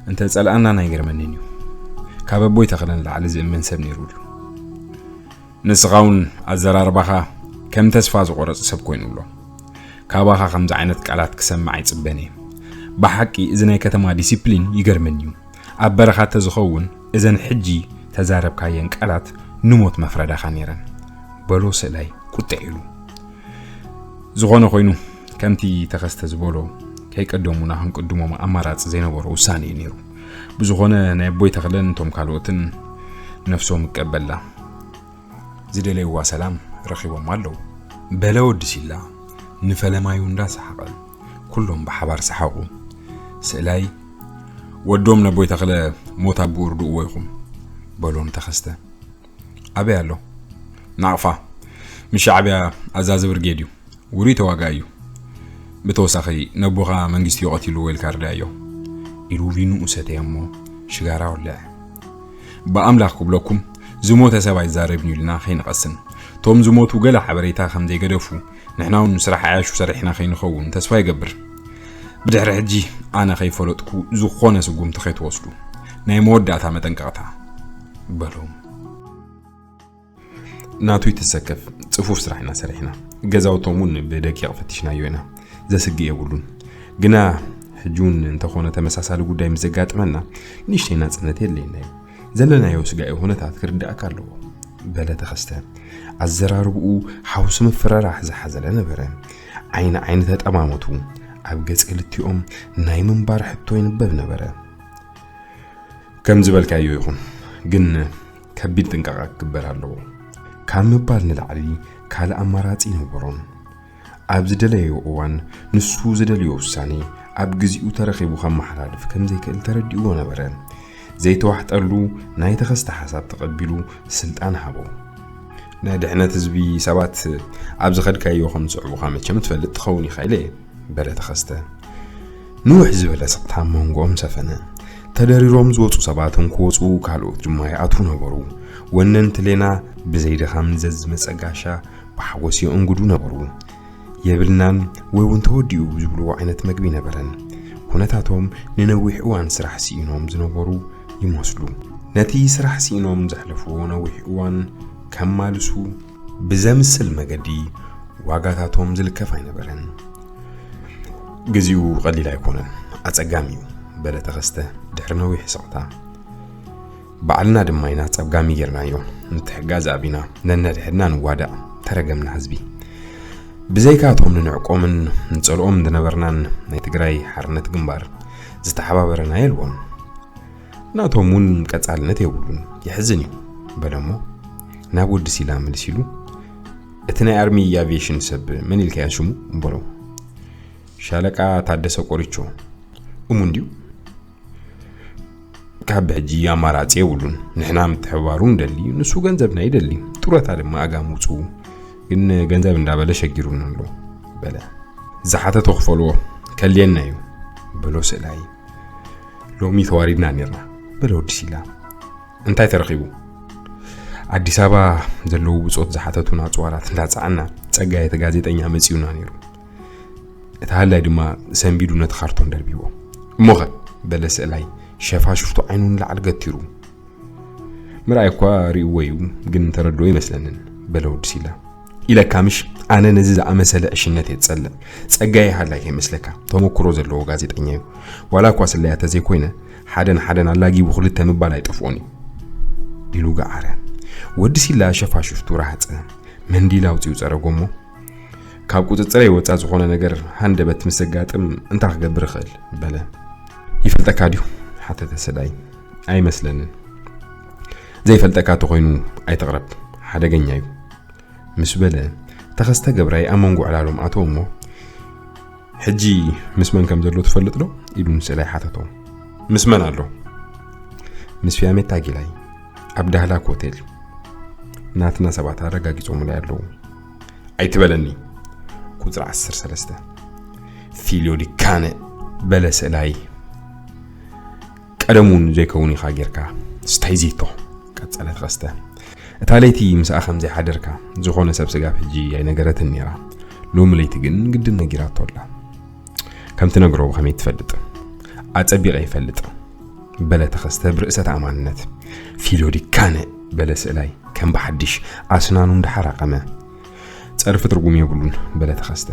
እንተ ጸልኣናን ኣይገርመንን እዩ። ካብ ኣቦይ ተኽለ ንላዕሊ ዝእመን ሰብ ነይሩ ድዩ? ንስኻ እውን ኣዘራርባኻ ከም ተስፋ ዝቆረጽ ሰብ ኮይኑ ኣሎ። ካባኻ ከምዚ ዓይነት ቃላት ክሰምዕ ኣይጽበን እየ። ብሓቂ እዚ ናይ ከተማ ዲሲፕሊን ይገርመኒ እዩ። ኣብ በረኻ ተዝኸውን እዘን ሕጂ ተዛረብካየን ቃላት ንሞት መፍረዳኻ ነይረን። በሎ ስእላይ ቁጥዕ ኢሉ። ዝኾነ ኮይኑ ከምቲ ተኸስተ ዝበሎ ከይቀደሙና ክንቅድሞም ኣማራጺ ዘይነበሮ ውሳኔ እዩ ነይሩ። ብዝኾነ ናይ ኣቦይ ተኽለን እቶም ካልኦትን ነፍሶም እቀበላ። ዝደለይዋ ሰላም ረኺቦም ኣለዉ። በለ ወዲ ሲላ ንፈለማዩ እንዳሰሓቐ። ኩሎም ብሓባር ሰሓቑ። ስእላይ ወዶም ነቦይ ተኽለ ሞት ኣቦኡ ርድእዎ ኢኹም በሎ ንተኸስተ። ኣበይ ኣሎ? ናቕፋ ምስ ሻዕብያ ኣዛዚ ብርጌድ እዩ። ውሩይ ተዋጋኢ እዩ። ብተወሳኺ ነቦኻ መንግስቲ እዩ ቀቲልዎ ኢልካ ርዳዮ ኢሉ ቪንኡ ሰተየ እሞ ሽጋራ ወለዐ። ብኣምላኽ ክብለኩም ዝሞተ ሰብ ኣይዛረብን እዩ ኢልና ከይንቐስን፣ እቶም ዝሞቱ ገለ ሓበሬታ ከም ዘይገደፉ ንሕና እውን ስራሕ ዓያሹ ሰሪሕና ከይንኸውን ተስፋ ይገብር። ብድሕሪ ሕጂ ኣነ ከይፈለጥኩ ዝኾነ ስጉምቲ ከይትወስዱ፣ ናይ መወዳእታ መጠንቀቕታ በሎም። ናቱ ይትሰከፍ ጽፉፍ ስራሕ ኢና ሰሪሕና። ገዛውቶም እውን ብደቂቕ ፈቲሽናዮ ኢና። ዘስግእ የብሉን። ግና ሕጂ እውን እንተኾነ ተመሳሳሊ ጉዳይ ምስ ዘጋጥመና ንእሽተይ ናጽነት የድልየና እዩ። ዘለናዮ ስጋኢ ኩነታት ክርዳእካ ኣለዎ በለ ተኸስተ። ኣዘራርብኡ ሓውሲ ምፍርራሕ ዝሓዘለ ነበረ። ዓይኒ ዓይኒ ተጠማመቱ። ኣብ ገጽ ክልቲኦም ናይ ምንባር ሕቶ ይንበብ ነበረ። ከም ዝበልካዮ ይኹን፣ ግን ከቢድ ጥንቃቐ ክግበር ኣለዎ ካብ ምባል ንላዕሊ ካልእ ኣማራጺ ኣይነበሮን። ኣብ ዝደለዮ እዋን ንሱ ዝደልዮ ውሳኔ ኣብ ግዚኡ ተረኺቡ ከመሓላልፍ ከም ዘይክእል ተረዲእዎ ነበረ። ዘይተዋሕጠሉ ናይ ተኸስተ ሓሳብ ተቐቢሉ ስልጣን ሃቦ። ንድሕነት ህዝቢ ሰባት ኣብ ዝኸድካዮ ከም ዝስዕቡኻ መቸም ትፈልጥ ትኸውን ኢኻ ኢለ እየ። በለ ተኸስተ። ንውሕ ዝበለ ስቕታ ኣብ መንጎኦም ሰፈነ። ተደሪሮም ዝወጹ ሰባት እንክወጹ ካልኦት ድማ ይኣትዉ ነበሩ። ወነንቲ ሌና ብዘይ ድኻም ዘዝመጸ ጋሻ ብሓጎስ የእንግዱ ነበሩ። የብልናን ወይ እውን ተወዲኡ ዝብልዎ ዓይነት መግቢ ነበረን። ኩነታቶም ንነዊሕ እዋን ስራሕ ስኢኖም ዝነበሩ ይመስሉ። ነቲ ስራሕ ስኢኖም ዘሕለፍዎ ነዊሕ እዋን ከማልሱ ብዘምስል መገዲ ዋጋታቶም ዝልከፍ ኣይነበረን። ግዚኡ ቀሊል ኣይኮነን፣ ኣጸጋሚ እዩ በለ ተኸስተ ድሕሪ ነዊሕ ስቕታ። ባዕልና ድማ ኢና ኣጸጋሚ ጌርናዮ። ምትሕጋዝ ኣቢና ነነድሕድና ንዋዳእ። ተረገምና ህዝቢ። ብዘይካቶም ንንዕቆምን ንጸልኦም ዝነበርናን ናይ ትግራይ ሓርነት ግንባር ዝተሓባበረና የልቦን። ናቶም እውን ቀጻልነት የብሉን። የሕዝን እዩ በለሞ ናብ ወዲ ሲላ መልስ ኢሉ። እቲ ናይ ኣርሚ ኣቪዬሽን ሰብ መን ኢልካያ ሽሙ? በሎ። ሻለቃ ታደሰ ቆሪቾ። እሙን ድዩ? ካብ ሕጂ ኣማራጺ የብሉን። ንሕና ምትሕብባሩ ንደሊ፣ ንሱ ገንዘብና ይደሊ። ጡረታ ድማ ኣጋም ውጽኡ። ግን ገንዘብ እንዳበለ ሸጊሩና ኣሎ በለ። ዝሓተቶ ክፈልዎ ከልየና እዩ በሎ ስእላይ። ሎሚ ተዋሪድና ኔርና በለ ወዲ ሲላ። እንታይ ተረኺቡ? ኣዲስ ኣበባ ዘለዉ ብጾት ዝሓተቱና ኣጽዋራት እንዳጸዓና ጸጋይ እቲ ጋዜጠኛ መጺኡና ነይሩ። እቲ ሃላይ ድማ ሰንቢዱ ነቲ ካርቶን ደርቢዎ። እሞኸ በለ ስእላይ ሸፋሽፍቱ ዓይኑ ንላዕሊ ገቲሩ። ምርኣይ እኳ ርእይዎ እዩ ግን ተረድኦ ይመስለንን በለ ወዲ ሲላ። ኢለካ ምሽ ኣነ ነዚ ዝኣመሰለ ዕሽነት እየ ዝጸልእ። ጸጋይ ሃላይ ከይመስለካ ተመክሮ ዘለዎ ጋዜጠኛ እዩ። ዋላ እኳ ስለያ ተዘይኮይነ ሓደን ሓደን ኣላጊቡ ክልተ ምባል ኣይጠፍኦን እዩ ኢሉ ገዓረ። ወዲ ሲላ ሸፋሽፍቱ ረሃጸ። መንዲል ኣውጺኡ ጸረጎ እሞ ካብ ቁጽጽረይ ወጻ ዝኾነ ነገር ሃንደበት ምስ ዘጋጥም እንታይ ክገብር እኽእል በለ። ይፈልጠካ ድዩ? ሓተተ ስእላይ። ኣይመስለንን። ዘይፈልጠካ ተኾይኑ ኣይትቕረብ፣ ሓደገኛ እዩ። ምስ በለ፣ ተኸስተ ገብራይ ኣብ መንጎ ዕላሎም ኣተወ እሞ፣ "ሕጂ ምስ መን ከም ዘሎ ትፈልጥ ዶ?" ኢሉ ንስእላይ ሓተቶ። "ምስ መን ኣሎ?" "ምስ ፊያሜታ ጊላይ፣ ኣብ ዳህላክ ሆቴል። ናትና ሰባት ኣረጋጊጾምለይ ኣለዉ." "ኣይትበለኒ። ቁጽሪ ዓሰርተ ሰለስተ። ፊልዮ ዲካነ!" በለ ስእላይ። "ቀደም እውን ዘይከውን ኢኻ ጌርካ፣ ስታይ ዚቶ!" ቀጸለ ተኸስተ። "እታ ለይቲ ምስኣ ከም ዘይሓደርካ ዝኾነ ሰብ ስጋብ ሕጂ ኣይነገረትን ነይራ። ሎሚ ለይቲ ግን ግድን ነጊራቶ ኣላ። ከም ትነግሮ ብኸመይ ትፈልጥ?" "ኣጸቢቐ ይፈልጥ!" በለ ተኸስተ ብርእሰ ተኣማንነት። "ፊልዮ ዲካነ!" በለ ስእላይ ከም ብሓድሽ ኣስናኑ እንዳሓራቐመ። "ጸርፊ ትርጉም የብሉን!" በለ ተኸስተ።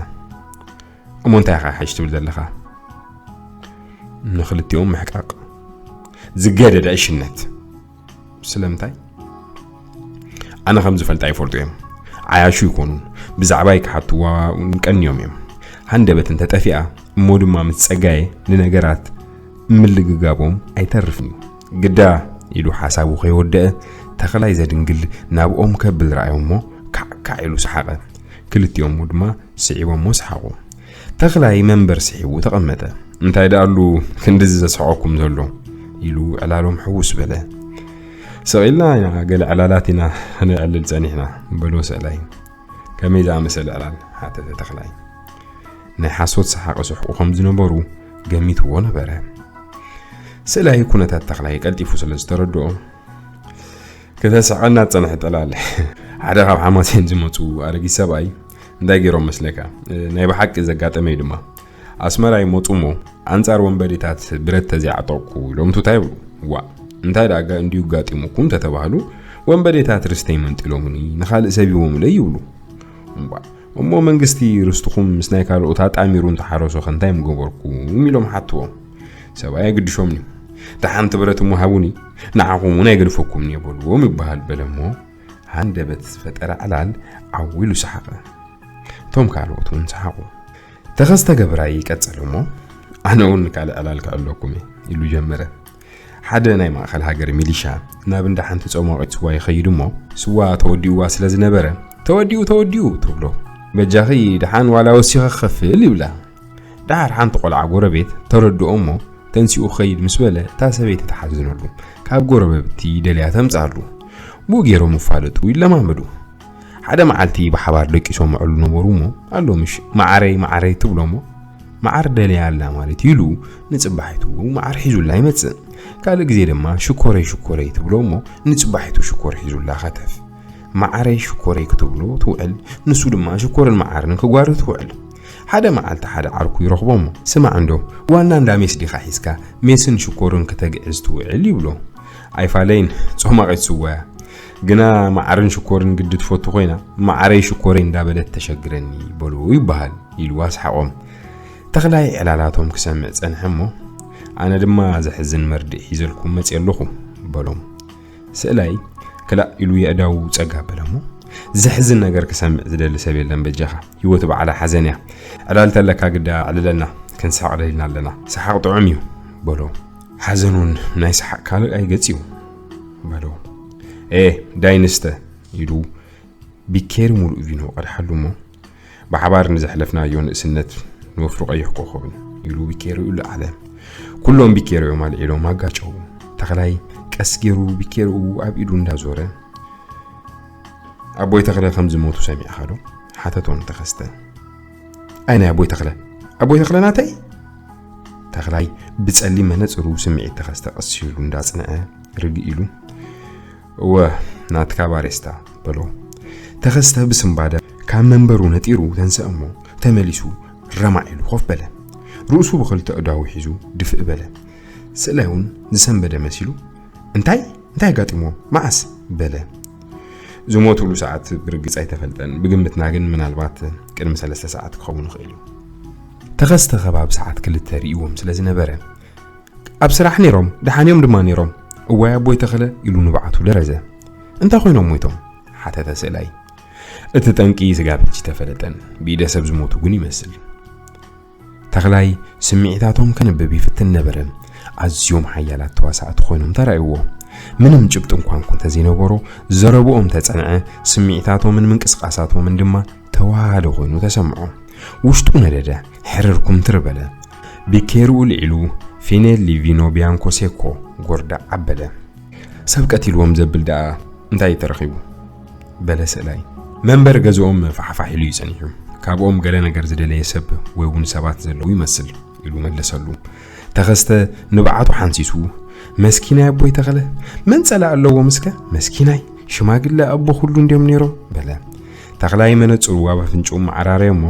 "እሞ እንታይ ኢኻ ሕጂ ትብል ዘለኻ?" "ንኽልቲኦም ምሕቃቕ ዝገደደ ዕሽነት!" "ስለምንታይ?" "ኣነ ከም ዝፈልጣ ይፈልጡ እዮም። ዓያሹ ይኮኑን፣ ብዛዕባይ ክሓትዋ እውን ቀንዮም እዮም። ሃንደበት እንተጠፊኣ እሞ ድማ ምስ ጸጋየ ንነገራት ምልግጋቦም ኣይተርፍን እዩ። ግዳ" ኢሉ ሓሳቡ ከይወደአ፣ ተኽላይ ዘድንግል ናብኦም ከብል ረኣዮ እሞ ካዕ ካዕ ኢሉ ሰሓቐ። ክልቲኦም ድማ ስዒቦሞ ሰሓቑ። ተኽላይ መንበር ስሒቡ ተቐመጠ። "እንታይ ደኣሉ ክንድዚ ዘስሕቐኩም ዘሎ?" ኢሉ ዕላሎም ሕውስ በለ። "ስቕ ኢልና ኢና፣ ገለ ዕላላት ኢና ነዕልል ጸኒሕና" በሎ ስእላይ። "ከመይ ዝኣመሰለ ዕላል?" ሓተተ ተኽላይ። ናይ ሓሶት ሰሓቕ ስሕቑ ከም ዝነበሩ ገሚትዎ ነበረ። ስእላይ ኩነታት ተኽላይ ቀልጢፉ ስለ ዝተረድኦ፣ "ክተስሕቐና ዝጸንሐ ጠላል፣ ሓደ ካብ ሓማሴን ዝመጹ ኣረጊት ሰብኣይ እንታይ ገይሮም መስለካ? ናይ ብሓቂ ዘጋጠመ እዩ ድማ። ኣስመራ ይመጹ እሞ፣ ኣንጻር ወንበዴታት ብረት ተዘይዓጠቕኩ ኢሎም ቱታ ይብሉ። ዋእ፣ እንታይ ደኣ ጋ-፣ እንድዩ ጋጢሙኩም?" ተተባህሉ፣ "ወንበዴታት ርስተይ መንጢሎምኒ፣ ንኻልእ ሰብ ሂቦምለይ" ይብሉ። እምባ፣ "እሞ መንግስቲ ርስትኹም ምስ ናይ ካልኦት ኣጣሚሩ እንተሓረሶ ከ እንታይ ምገበርኩም?" ኢሎም ሓትዎም። ሰብኣይ ኣይግድሾምን እዩ። "ደሓንቲ ብረት እሞ ሃቡኒ፣ ንዓኹም እውን ኣይገድፈኩምን እየ" በልዎም ይበሃል በለ እሞ፣ ሃንደበት ዝፈጠረ ዕላል ዓው ኢሉ ሰሓቐ። እቶም ካልኦት እውን ሰሓቑ። ተኸስተ ገብራይ ይቀጸለ እሞ፣ "ኣነ እውን ካልእ ዕላል ክዕለኩም እየ" ኢሉ ጀመረ። ሓደ ናይ ማእከል ሃገር ሚሊሻ ናብ እንዳ ሓንቲ ጸሟቒት ስዋ ይኸይድ እሞ፣ ስዋ ተወዲኡዋ ስለ ዝነበረ፣ "ተወዲኡ፣ ተወዲኡ" ትብሎ። "በጃኺ ደሓን ዋላ ወሲኸ ክኸፍል" ይብላ። ደሓር ሓንቲ ቆልዓ ጎረቤት ተረድኦ እሞ፣ ተንሲኡ ክኸይድ ምስ በለ፣ እታ ሰበይቲ ትሓዝነሉ፣ ካብ ጎረበብቲ ደልያ ተምጽኣሉ። ብኡ ገይሮም ይፋለጡ፣ ይለማመዱ። ሓደ መዓልቲ ብሓባር ደቂሶም ምዕሉ ነበሩ እሞ፣ "ኣሎ ምሽ፣ መዓረይ፣ መዓረይ" ትብሎ እሞ፣ "መዓር ደልያ ኣላ ማለት" ኢሉ ንጽባሒቱ መዓር ሒዙላ ይመጽእ። ካልእ ግዜ ድማ "ሽኮረይ፣ ሽኮረይ" ትብሎ እሞ፣ ንጽባሒቱ ሽኮር ሒዙላ ከተፍ። መዓረይ ሽኮረይ ክትብሎ ትውዕል፣ ንሱ ድማ ሽኮርን መዓርን ክጓርት ትውዕል። ሓደ መዓልቲ ሓደ ዓርኩ ይረኽቦ እሞ፣ "ስማዕ እንዶ፣ ዋና እንዳ ሜስ ዲኻ ሒዝካ፣ ሜስን ሽኮርን ክተግዕዝ ትውዕል?" ይብሎ። "ኣይፋለይን፣ ጾማቒት ስዋ እያ። ግና መዓርን ሽኮርን ግዲ ትፈቱ ኮይና፣ መዓረይ ሽኮረይ እንዳበለት ተሸግረኒ" በሎ ይበሃል፣ ኢሉ ኣስሓቖም። ተኽላይ ዕላላቶም ክሰምዕ ጸንሐ እሞ፣ "ኣነ ድማ ዘሕዝን መርድእ ሒዘልኩም መጽየ ኣለኹ" በሎም። ስእላይ ክላእ ኢሉ የእዳዉ ጸጋ በለ እሞ፣ "ዘሕዝን ነገር ክሰምዕ ዝደሊ ሰብ የለን በጃኻ። ህይወት ባዕላ ሓዘን እያ። ዕላል ተለካ ግዳ ኣዕልለና፣ ክንስሕቕ ደሊና ኣለና። ሰሓቕ ጥዑም እዩ" በሎ። "ሓዘን እውን ናይ ሰሓቕ ካልእ ኣይገጽ እዩ" በሎ። "ኤ፣ ዳይንስተ" ኢሉ ቢኬሪ ሙሉእ ቪኖ ቀድሓሉ እሞ፣ "ብሓባር ንዘሕለፍናዮ ንእስነት ንወፍሪ ቀይሕ ኮኾብን" ኢሉ ቢኬሪኡ ለዓለ። ኩሎም ቢኬሪኦም ኣልዒሎም ኣጋጨዉ። ተኽላይ ቀስ ገይሩ ቢኬሪኡ ኣብ ኢዱ እንዳዞረ፣ "ኣቦይ ተኽለ ከም ዝሞቱ ሰሚዕኻ ዶ?" ሓተቶ ንተኸስተ። "ኣይ ናይ ኣቦይ ተኽለ? ኣቦይ ተኽለ ናተይ?" ተኽላይ ብጸሊም መነጽሩ ስምዒት ተኸስተ ቀስ ኢሉ እንዳጽንዐ ርግእ ኢሉ፣ "እወ፣ ናትካ ባሬስታ" በሎ። ተኸስተ ብስንባደ ካብ መንበሩ ነጢሩ ተንስአ እሞ፣ ተመሊሱ ረማዕ ኢሉ ኮፍ በለ። ርእሱ ብኽልተ ኣእዳዉ ሒዙ ድፍእ በለ። ስእላይ እውን ዝሰንበደ መሲሉ፣ "እንታይ? እንታይ ኣጋጢምዎ? መዓስ?" በለ። ዝሞትሉ ሰዓት ብርግጽ ኣይተፈልጠን። ብግምትና ግን ምናልባት ቅድሚ ሰለስተ ሰዓት ክኸውን ይኽእል እዩ። ተኸስተ ከባቢ ሰዓት ክልተ ርእይዎም ስለ ዝነበረ፣ "ኣብ ስራሕ ነይሮም፣ ደሓን እዮም ድማ ነይሮም። እዋይ ኣቦይ ተኽለ" ኢሉ ንብዓቱ ደረዘ። "እንታይ ኮይኖም ሞይቶም?" ሓተተ ስእላይ። እቲ ጠንቂ ስጋብ ሕጂ ተፈለጠን። ብኢደ ሰብ ዝሞቱ ግን ይመስል። ተኽላይ ስምዒታቶም ከንብብ ይፍትን ነበረ። ኣዝዮም ሓያላት ተዋሳእቲ ኮይኖም ተራእይዎ። ምንም ጭብጢ እንኳ እንተዘይነበሮ፣ ዘረብኦም ተጸንዐ፣ ስምዒታቶምን ምንቅስቓሳቶምን ድማ ተዋሃደ ኮይኑ ተሰምዖ። ውሽጡ ነደደ፣ ሕርር ኩምትር በለ። ቢኬርኡ ልዒሉ፣ ፊኔሊ ቪኖ ቢያንኮ ሴኮ ጎርዳዕ ኣበለ። ሰብ ቀቲልዎም ዘብል ደኣ እንታይ እዩ ተረኺቡ? በለ ስእላይ። መንበር ገዝኦም ፋሕፋሕ ኢሉ እዩ ጸኒሑ። ካብኦም ገለ ነገር ዝደለየ ሰብ ወይ እውን ሰባት ዘለዉ ይመስል ኢሉ መለሰሉ። ተኸስተ ንብዓቱ ሓንሲሱ፣ መስኪናይ ኣቦይ ተኸለ፣ መን ጸላእ ኣለዎም እስከ? መስኪናይ ሽማግለ ኣቦ ኩሉ እንዲዮም ነይሮም በለ። ተኽላይ መነጽሩ ኣብ ኣፍንጭኡ መዓራረየ እሞ፣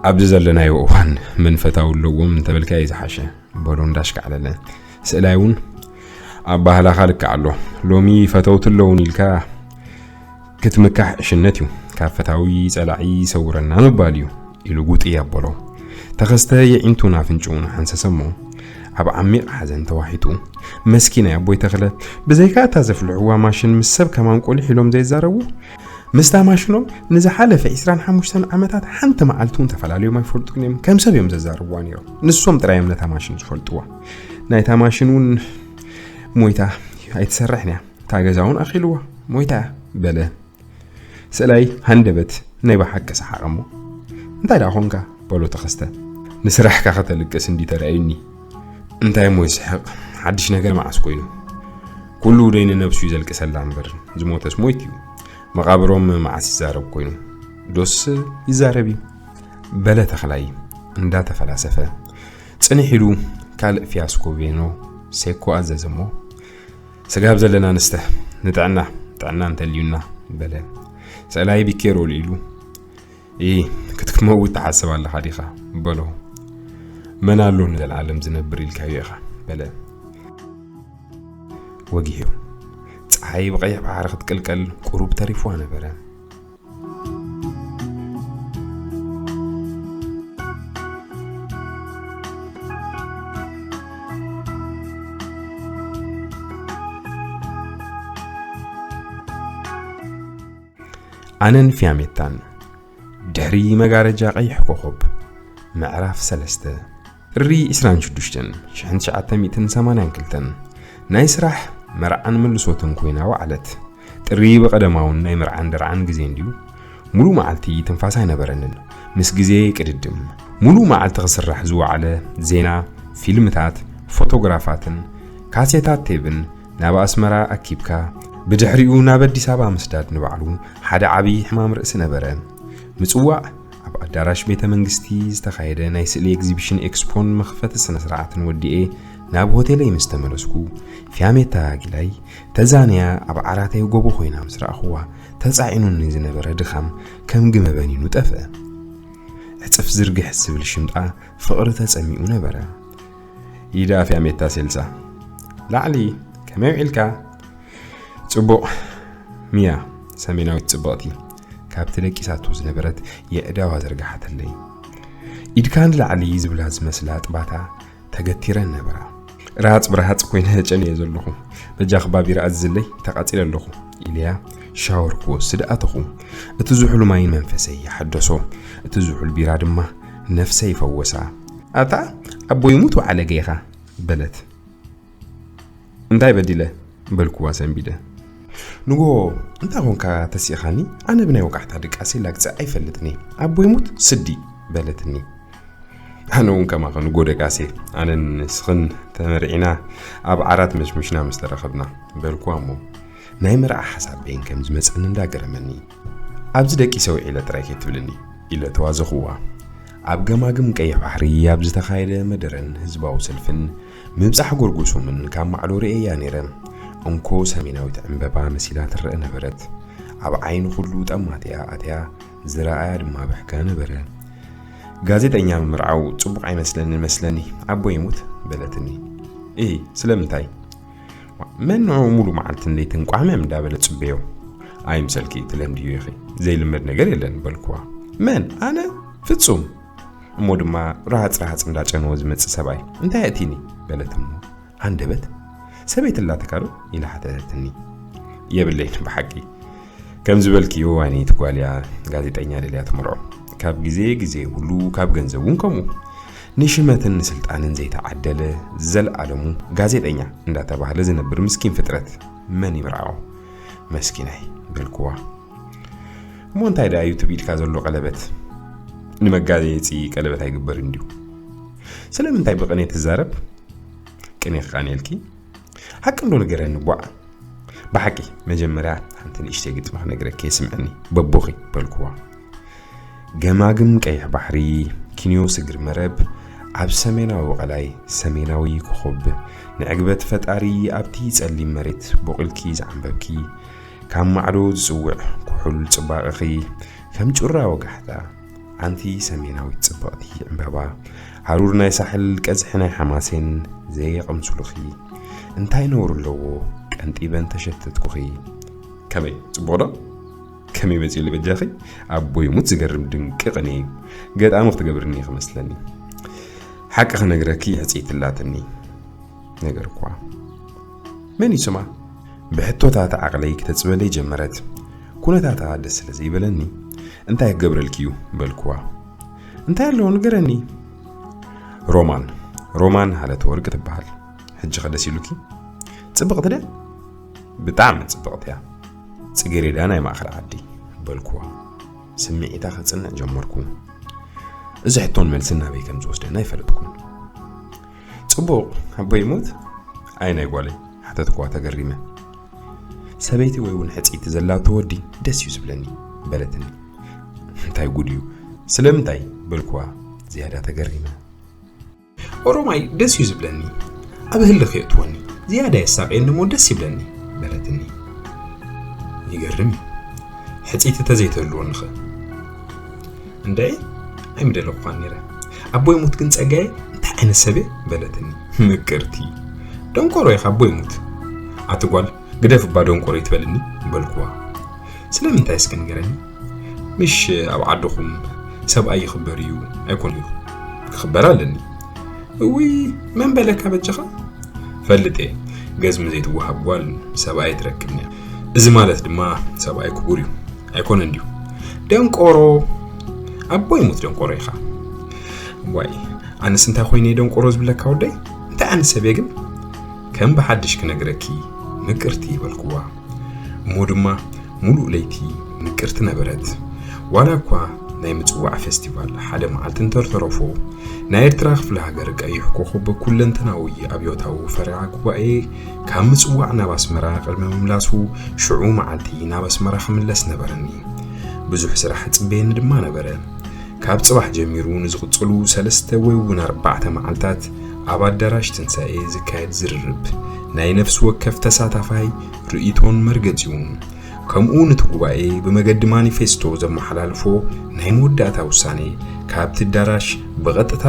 ኣብዚ ዘለናዮ እዋን መን ፈታዊ ኣለዎም እንተበልካ እዩ ዝሓሸ በሎ እንዳሽካዕለለ። ስእላይ እውን ኣብ ባህላኻ ልክዕ ኣሎ። ሎሚ ፈተውቲ ኣለውን ኢልካ ክትምካሕ ዕሽነት እዩ። ካብ ፈታዊ ጸላዒ ይሰውረና ምባል እዩ ኢሉ ጉጢ ኣበሎ። ተኸስተ የዒንቱን ኣፍንጭኡን ሓንሰሰ እሞ ኣብ ዓሚቕ ሓዘን ተዋሒጡ። መስኪናይ ኣቦይ ተኽለ፣ ብዘይካ እታ ዘፍልሕዋ ማሽን ምስ ሰብ ከማን ቆሊሕ ኢሎም ዘይዛረቡ፣ ምስታ ማሽኖም ንዝሓለፈ ዕስራን ሓሙሽተን ዓመታት ሓንቲ መዓልቲ እውን ተፈላለዮም ኣይፈልጡን እዮም። ከም ሰብ እዮም ዘዛርብዋ ነይሮም። ንሶም ጥራይ እዮም ነታ ማሽን ዝፈልጥዋ። ናይታ ማሽን እውን ሞይታ ኣይትሰርሕን እያ። እታ ገዛ እውን ኣኺልዋ። ሞይታ እያ በለ። ስእላይ ሃንደበት ናይ ብሓቂ ሰሓቐ እሞ፣ እንታይ ደኣ ኾንካ? በሎ ተኸስተ። ንስራሕካ ከተልቅስ እንዲ ተራእዩኒ። እንታይ እሞ ይስሕቕ? ሓድሽ ነገር መዓስ ኮይኑ? ኩሉ ደይ ንነብሱ እዩ ዘልቅሰላ እምበር፣ ዝሞተስ ሞይት እዩ። መቓብሮም መዓስ ይዛረብ ኮይኑ? ዶስ ይዛረብ እዩ። በለ ተኽላይ እንዳተፈላሰፈ። ጽንሕ ኢሉ ካልእ ፊያስኮ ቬኖ ሴኮ ኣዘዘ እሞ፣ ስጋብ ዘለና ንስተ፣ ንጥዕና፣ ጥዕና እንተልዩና በለ። ስእላይ ቢኬሮ ልኢሉ፣ ኢ፣ ክትመውት ትሓስብ ኣለኻ ዲኻ? በሎ። መን ኣሎ ንዘለዓለም ዝነብር ኢልካዮ ኢኻ? በለ። ወጊሑ። ጸሓይ ብቐይሕ ባሕሪ ክትቅልቀል ቁሩብ ተሪፍዋ ነበረ። ኣነን ፊያሜታን ድሕሪ መጋረጃ ቀይሕ ኮኾብ ምዕራፍ ሰለስተ ጥሪ ዕስራን ሽዱሽተን ሽሕን ትሽዓተ ሚእትን ሰማንያን ክልተን ናይ ስራሕ መርዓን ምልሶትን ኮይና ወዓለት። ጥሪ ብቐደማውን ናይ መርዓን ደርዓን ግዜ እንድዩ። ሙሉ መዓልቲ ትንፋስ ኣይነበረንን። ምስ ግዜ ቅድድም፣ ሙሉ መዓልቲ ክስራሕ ዝወዓለ ዜና፣ ፊልምታት፣ ፎቶግራፋትን ካሴታት ቴብን ናብ ኣስመራ ኣኪብካ፣ ብድሕሪኡ ናብ ኣዲስ ኣበባ ምስዳድ ንባዕሉ ሓደ ዓብዪ ሕማም ርእሲ ነበረ። ምጽዋዕ ኣብ ኣዳራሽ ቤተ መንግስቲ ዝተኻየደ ናይ ስእሊ ኤግዚቢሽን ኤክስፖን መኽፈቲ ስነ ስርዓትን ወዲኤ ናብ ሆቴለይ ምስ ተመለስኩ፣ ፊያሜታ ጊላይ ተዛንያ ኣብ ዓራተይ ጎቦ ኮይና ምስ ረኣኽዋ፣ ተጻዒኑኒ ዝነበረ ድኻም ከም ግመ በኒኑ ጠፍአ። ዕጽፍ ዝርግሕ ዝብል ሽምጣ ፍቕሪ ተጸሚኡ ነበረ። ኢዳ ፊያሜታ ሴልሳ ላዕሊ፣ ከመይ ውዒልካ? ጽቡቕ። ሚያ፣ ሰሜናዊት ጽብቕቲ፣ ካብቲ ደቂሳቶ ዝነበረት የእዳዋ ዘርግሓተለይ። ኢድካ ንላዕሊ ዝብላ ዝመስላ ጥባታ ተገቲረን ነበራ። ራሃጽ ብረሃጽ ኮይነ ጨንየ ዘለኹ። በጃኺ ባቢራ ኣዝዝለይ፣ ተቓጺለ ኣለኹ ኢለያ ሻወር ክወስድ ኣተኹ። እቲ ዝሑል ማይ መንፈሰይ ይሓደሶ። እቲ ዝሑል ቢራ ድማ ነፍሰይ ይፈወሳ። ኣታ ኣቦይ ሙት ወዓለ ጌኻ በለት። እንታይ በዲለ? በልኩዋ ሰንቢደ። ንጎ እንታይ ኾንካ ተሲእኻኒ? ኣነ ብናይ ወጋሕታ ድቃሴ ላግጸ ኣይፈልጥኒ። ኣቦይ ሙት ስዲ በለትኒ። ኣነ እውን ከማኸ ንጎ ደቃሴ፣ ኣነን ንስኽን ተመርዒና ኣብ ዓራት መሽሙሽና ምስ ተረኸብና በልኩዋ እሞ፣ ናይ መርዓ ሓሳብ በይን ከም ዝመጸኒ እንዳገረመኒ፣ ኣብዚ ደቂሰ ውዒለ ጥራይ ከይትብልኒ ኢለ ተዋዘኽዋ። ኣብ ገማግም ቀይሕ ባሕሪ ኣብ ዝተኻየደ መደረን ህዝባዊ ሰልፍን ምብጻሕ ጎርጎሶምን ካብ ማዕዶ ርእየያ ነይረ። እንኮ ሰሜናዊት ዕምበባ መሲላ ትረአ ነበረት። ኣብ ዓይኒ ኩሉ ጠማት እያ ኣትያ፣ ዝረኣያ ድማ ብሕከ ነበረ። ጋዜጠኛ ምምርዓው ጽቡቕ ኣይመስለንን መስለኒ፣ ኣቦ ይሙት በለትኒ። እሂ፣ ስለምንታይ? መን ንዑ ሙሉ መዓልትን ለይትን ቋሕመም እንዳበለ ጽበዮ? ኣይምሰልኪ፣ ትለምድዮ ኢኺ። ዘይልመድ ነገር የለን በልኩዋ። መን? ኣነ? ፍጹም። እሞ ድማ ረሃጽ ረሃጽ እንዳጨነወ ዝመጽእ ሰብኣይ እንታይ የእቲኒ? በለት እሞ ሃንደበት፣ ሰበይቲ ኣላትካ ዶ? ኢላ ሓተተትኒ። የብለይን ብሓቂ። ከም ዝበልክዮ ዋኒት ጓል እያ ጋዜጠኛ ደልያ ትምርዖ። ካብ ግዜ ግዜ ኩሉ ካብ ገንዘብ እውን ከምኡ። ንሽመትን ንስልጣንን ዘይተዓደለ፣ ዘልኣለሙ ጋዜጠኛ እንዳተባህለ ዝነብር ምስኪን ፍጥረት መን ይምርዓዎ? መስኪናይ፣ በልኩዋ። እሞ እንታይ ደኣ እዩ እቲ ብኢድካ ዘሎ ቀለበት? ንመጋየጺ ቀለበት ኣይግበርን ድዩ? ስለምንታይ ብቕኔ ትዛረብ? ቅኔ ክቓንየልኪ? ሓቂ እንዶ ንገረኒ ቧዕ። ብሓቂ፣ መጀመርያ ሓንቲ ንእሽተይ ግጥሚ ክነግረኪ እየ፣ ስምዕኒ፣ በቦኺ፣ በልኩዋ። ገማግም ቀይሕ ባሕሪ፣ ኪንዮ ስግር መረብ፣ ኣብ ሰሜናዊ ቀላይ ሰሜናዊ ኮኾብ፣ ንዕግበት ፈጣሪ ኣብቲ ጸሊም መሬት ቦቒልኪ ዝዓምበብኪ፣ ካብ ማዕዶ ዝጽውዕ ኩሑል ጽባቐኺ፣ ከም ጩራ ወጋሕታ፣ ኣንቲ ሰሜናዊት ጽብቕቲ ዕምበባ፣ ሃሩር ናይ ሳሕል፣ ቀዝሒ ናይ ሓማሴን ዘየቐምሱልኺ፣ እንታይ ነውሪ ኣለዎ ቀንጢበ እንተሸተትኩኺ። ከመይ፣ ጽቡቕ ዶ? ከመይ መጺኡሊ በጃኺ? ኣቦይ ሙት ዝገርም ድንቂ ቅኔ እዩ። ገጣሚ ክትገብርኒ እዩ ክመስለኒ። ሓቂ ክነግረኪ ሕጽይቲ ኣላትኒ። ነገርኳ። መን እዩ ስማ? ብሕቶታት ዓቕለይ ክተጽበለይ ጀመረት። ኩነታታ ደስ ስለ ዘይበለኒ፣ "እንታይ ክገብረልኪ እዩ?" በልኩዋ። "እንታይ ኣለዎ ንገረኒ?" "ሮማን፣ ሮማን ሃለተወርቅ ትበሃል። ሕጂ ከ ደስ ኢሉኪ?" "ጽብቕቲ ድያ?" "ብጣዕሚ ጽብቕቲ እያ። ጽጌሬዳ ናይ ማእከል ዓዲ" በልኩዋ። ስምዒታ ከጽንዕ ጀመርኩ። እዚ ሕቶን መልስን ናበይ ከም ዝወስደና ኣይፈለጥኩን። "ጽቡቕ፣ ኣቦይ ይሙት?" "ኣይ ናይ ጓለይ?" ሓተትኩዋ ተገሪመ። "ሰበይቲ ወይ እውን ሕጽይቲ ዘላቶ ወዲ ደስ እዩ ዝብለኒ" በለትኒ። "እንታይ ጉድ እዩ? ስለምንታይ?" በልኩዋ ዝያዳ ተገሪመ። "ኦሮማይ ደስ እዩ ዝብለኒ፣ ኣብ ህልኽ የእትወኒ፣ ዝያዳ የሳቕየኒ እሞ ደስ ይብለኒ" በለትኒ። ይገርም እዩ። ሕጽይቲ ተዘይተልወኒ ኸ? "እንደ ኣይምደለኳን ነይረ። ኣቦይ ሙት ግን ጸጋዬ እንታይ ዓይነት ሰብ እየ?" በለትኒ። ምቅርቲ። "ደንቆሮ ኢኻ ኣቦይ ሙት። ኣቲ ጓል ግደፍ እባ ደንቆሮ ይትበልኒ" በልኩዋ። "ስለምንታይ እስኪ ንገረኒ? ምሽ ኣብ ዓድኹም ሰብኣይ ይኽበር እዩ ኣይኮን እዩ? ክኽበር ኣለኒ።" "እውይ መን በለካ በጃኻ?" "ፈልጥ እየ፣ ገዝሚ ዘይትወሃብ ጓል ሰብኣይ ትረክብን እያ። እዚ ማለት ድማ ሰብኣይ ክቡር እዩ ኣይኮነን ድዩ?" "ደንቆሮ ኣቦይ ሙት ደንቆሮ ኢኻ።" "ዋይ ኣነስ እንታይ ኮይነ ደንቆሮ ዝብለካ ወደይ? እንታይ ዓይነት ሰብ እየ ግን?" "ከም ብሓድሽ ክነግረኪ ምቅርቲ" በልኩዋ። እሞ ድማ ሙሉእ ለይቲ ምቅርቲ ነበረት። ዋላ እኳ ናይ ምጽዋዕ ፌስቲቫል ሓደ መዓልቲ እንተተረፎ፣ ናይ ኤርትራ ክፍለ ሃገር ቀይሕ ኮኾብ በኩለንተናዊ ኣብዮታዊ ፈረዓ ጉባኤ ካብ ምጽዋዕ ናብ ኣስመራ ቅድሚ ምምላሱ ሽዑ መዓልቲ ናብ ኣስመራ ክምለስ ነበረኒ። ብዙሕ ስራሕ ጽበየኒ ድማ ነበረ። ካብ ጽባሕ ጀሚሩ ንዝቕጽሉ ሰለስተ ወይ እውን ኣርባዕተ መዓልታት ኣብ ኣዳራሽ ትንሳኤ ዝካየድ ዝርርብ ናይ ነፍሲ ወከፍ ተሳታፋይ ርእይቶን መርገጺኡን፣ ከምኡ ነቲ ጉባኤ ብመገዲ ማኒፌስቶ ዘመሓላልፎ ናይ መወዳእታ ውሳኔ ካብቲ ኣዳራሽ ብቐጥታ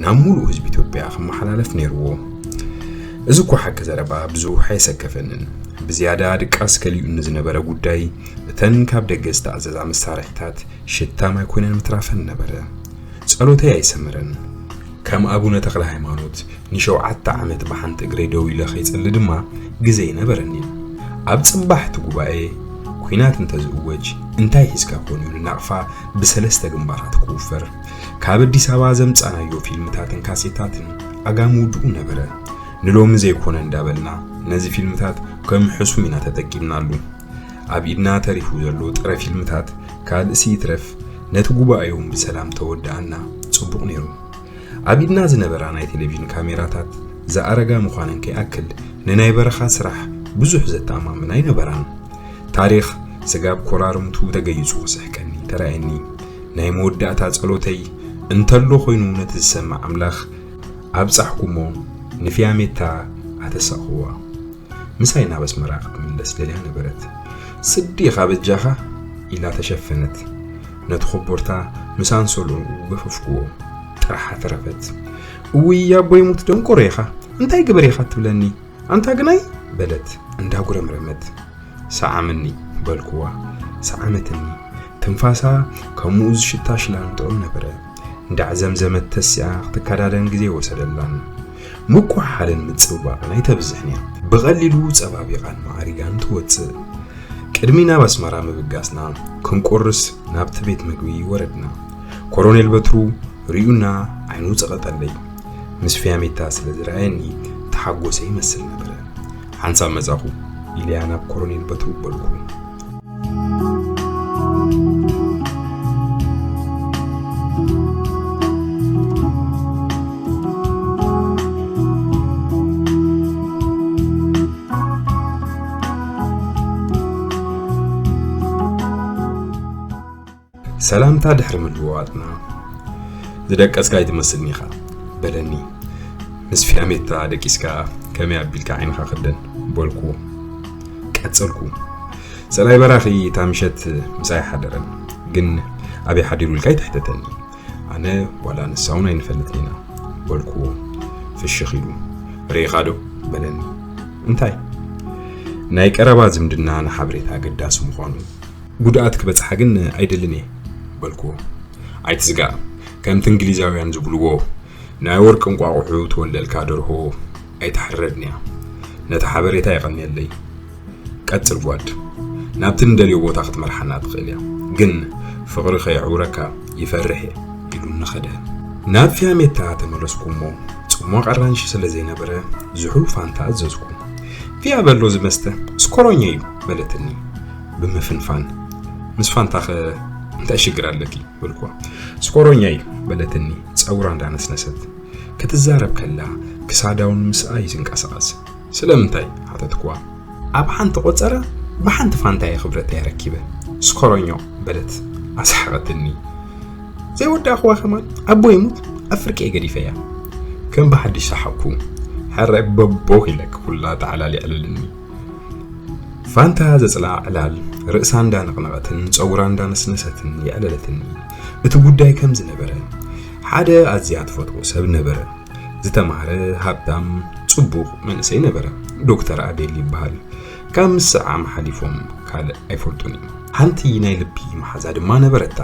ናብ ሙሉእ ህዝቢ ኢትዮጵያ ክመሓላለፍ ነይርዎ። እዚ እኮ ሓቂ ዘረባ ብዙሕ ኣየሰከፈንን። ብዝያዳ ድቃስ ከሊኡኒ ዝነበረ ጉዳይ፣ እተን ካብ ደገ ዝተኣዘዛ መሳርሒታት ሽታ ማይ ኮይነን ምትራፈን ነበረ። ጸሎተይ ኣይሰመረን። ከም ኣቡነ ተኽለ ሃይማኖት ንሸውዓተ ዓመት ብሓንቲ እግረይ ደው ኢለ ከይጽሊ ድማ ግዜ ኣይነበረኒን። ኣብ ጽባሕ እቲ ጉባኤ ኲናት እንተዝእወጅ እንታይ ሒዝካ ኮን እዩ ንናቕፋ ብሰለስተ ግንባራት ክውፈር? ካብ ኣዲስ ኣበባ ዘምጻናዮ ፊልምታትን ካሴታትን ዓጋመ ውድኡ ነበረ። ንሎሚ ዘይኮነ እንዳበልና ነዚ ፊልምታት ከም ሕሱም ኢና ተጠቂምናሉ። ኣብ ኢድና ተሪፉ ዘሎ ጥረ ፊልምታት ካልእሲ ይትረፍ ነቲ ጉባኤ እውን ብሰላም ተወድኣና ጽቡቕ ነይሩ። ኣብ ኢድና ዝነበራ ናይ ቴሌቪዥን ካሜራታት ዝኣረጋ ምዃነን ከይኣክል ንናይ በረኻ ስራሕ ብዙሕ ዘተኣማምን ኣይነበራን። ታሪኽ ስጋብ ኮራርምቱ ተገይጹ ክስሕቀኒ ተራእየኒ። ናይ መወዳእታ ጸሎተይ እንተሎ ኮይኑ ነቲ ዝሰምዕ ኣምላኽ ኣብጻሕኩሞ ንፊያሜታ ኣተሳእኽዋ። ምሳይ ናብ ኣስመራ ክትምለስ ደልያ ነበረት። "ስዲ ኢኻ በጃኻ" ኢላ ተሸፈነት። ነቲ ኮቦርታ ምስ ኣንሶልኡ ገፈፍክዎ። ጥራሕ ኣተረፈት። "እውይ ኣቦይ ሙት ደንቆሮ ኢኻ፣ እንታይ ግበር ኢኻ ትብለኒ ኣንታ ግናይ?" በለት እንዳጉረምረመት። "ሰዓምኒ" በልክዋ። ሰዓመትኒ። ትንፋሳ ከም ሙኡዝ ሽታ ሽላን ጥዑም ነበረ። እንዳዕዘምዘመት ተሲኣ ክትከዳደን ግዜ ወሰደላን። ምኩሕሓልን ምጽብባቕን ኣይተብዝሕን እያ። ብቐሊሉ ጸባቢቓን ማዕሪጋን ትወጽእ። ቅድሚ ናብ ኣስመራ ምብጋስና ክንቆርስ ናብቲ ቤት መግቢ ወረድና። ኮሮኔል በትሩ ርእዩና ዓይኑ ጸቐጠለይ። ምስ ፊያሜታ ስለ ዝረኣየኒ ተሓጎሰ ይመስል ነበረ። ሓንሳብ መጻኹ ኢለያ ናብ ኮሎኔል በትሩ በልኩ። ሰላምታ ድሕሪ ምልውዋጥና፣ "ዝደቀስካ ኣይትመስልን ኢኻ" በለኒ። "ምስ ፊያሜታ ደቂስካ ከመይ ኣቢልካ ዓይንኻ ክደን?" በልኩዎ። ቀጸልኩ። "ሰብኣይ በራኺ እታ ምሸት ምሳይ ሓደረን፣ ግን ኣበይ ሓዲሩ ኢልካ ኣይትሕተተኒ። ኣነ ዋላ ንሳ እውን ኣይንፈልጥን ኢና" በልኩዎ። ፍሽኽ ኢሉ፣ "ርኢኻ ዶ?" በለኒ። "እንታይ?" "ናይ ቀረባ ዝምድናና ሓበሬታ ኣገዳሲ ምዃኑ። ጉድኣት ክበጽሓ ግን ኣይደልን እየ" በልኩዎ። "ኣይትስጋእ፣ ከምቲ እንግሊዛውያን ዝብልዎ፣ ናይ ወርቂ እንቋቑሑ ትወልደልካ ደርሆ ኣይትሓርረድን እያ። ነታ ሓበሬታ የቐንየለይ። ቀጽል ጓድ፣ ናብቲ ንደልዮ ቦታ ክትመርሓና ትኽእል እያ፣ ግን ፍቕሪ ከየዕውረካ ይፈርሕ እየ" ኢሉኒ ኸደ። ናብ ፊያሜታ ተመለስኩ እሞ፣ ጽሟቕ ኣራንሺ ስለ ዘይነበረ፣ ዝሑል ፋንታ ኣዘዝኩ። "ፊያ በሎ ዝመስተ፣ ስኮሮኛ እዩ" በለትኒ ብምፍንፋን። "ምስ ፋንታኸ እንታይ ሽግር ኣለኪ?" በልኩዋ። "ስኮሮኛ እዩ" በለትኒ ጸጉራ እንዳነስነሰት። ክትዛረብ ከላ ክሳዳ እውን ምስኣ እዩ ዝንቀሳቐስ። "ስለምንታይ?" ሓተትኩዋ። "ኣብ ሓንቲ ቆጸራ ብሓንቲ ፋንታ እየ ክብረተይ ኣረኪበ። ስኮሮኞ" በለት ኣስሓቐትኒ። ዘይወዳእኽዋ ከማን ኣቦ ይሙት ኣብ ፍርቂ እየ ገዲፈያ። ከም ብሓድሽ ሰሓቕኩ። ሕራይ በቦኽ ኢለኪ ኩላ ተዓላል የዕልልኒ። ፋንታ ዘጽልኣ ዕላል ርእሳ እንዳነቕነቐትን ጸጉራ እንዳነስነሰትን የዕለለትኒ። እቲ ጉዳይ ከም ዝነበረ፣ ሓደ ኣዝያ ትፈትዎ ሰብ ነበረ። ዝተማህረ፣ ሃብታም፣ ጽቡቕ መንእሰይ ነበረ። ዶክተር ኣቤል ይበሃል። ካብ ምስዓም ሓሊፎም ካልእ ኣይፈልጡን እዮም። ሓንቲ ናይ ልቢ መሓዛ ድማ ነበረታ።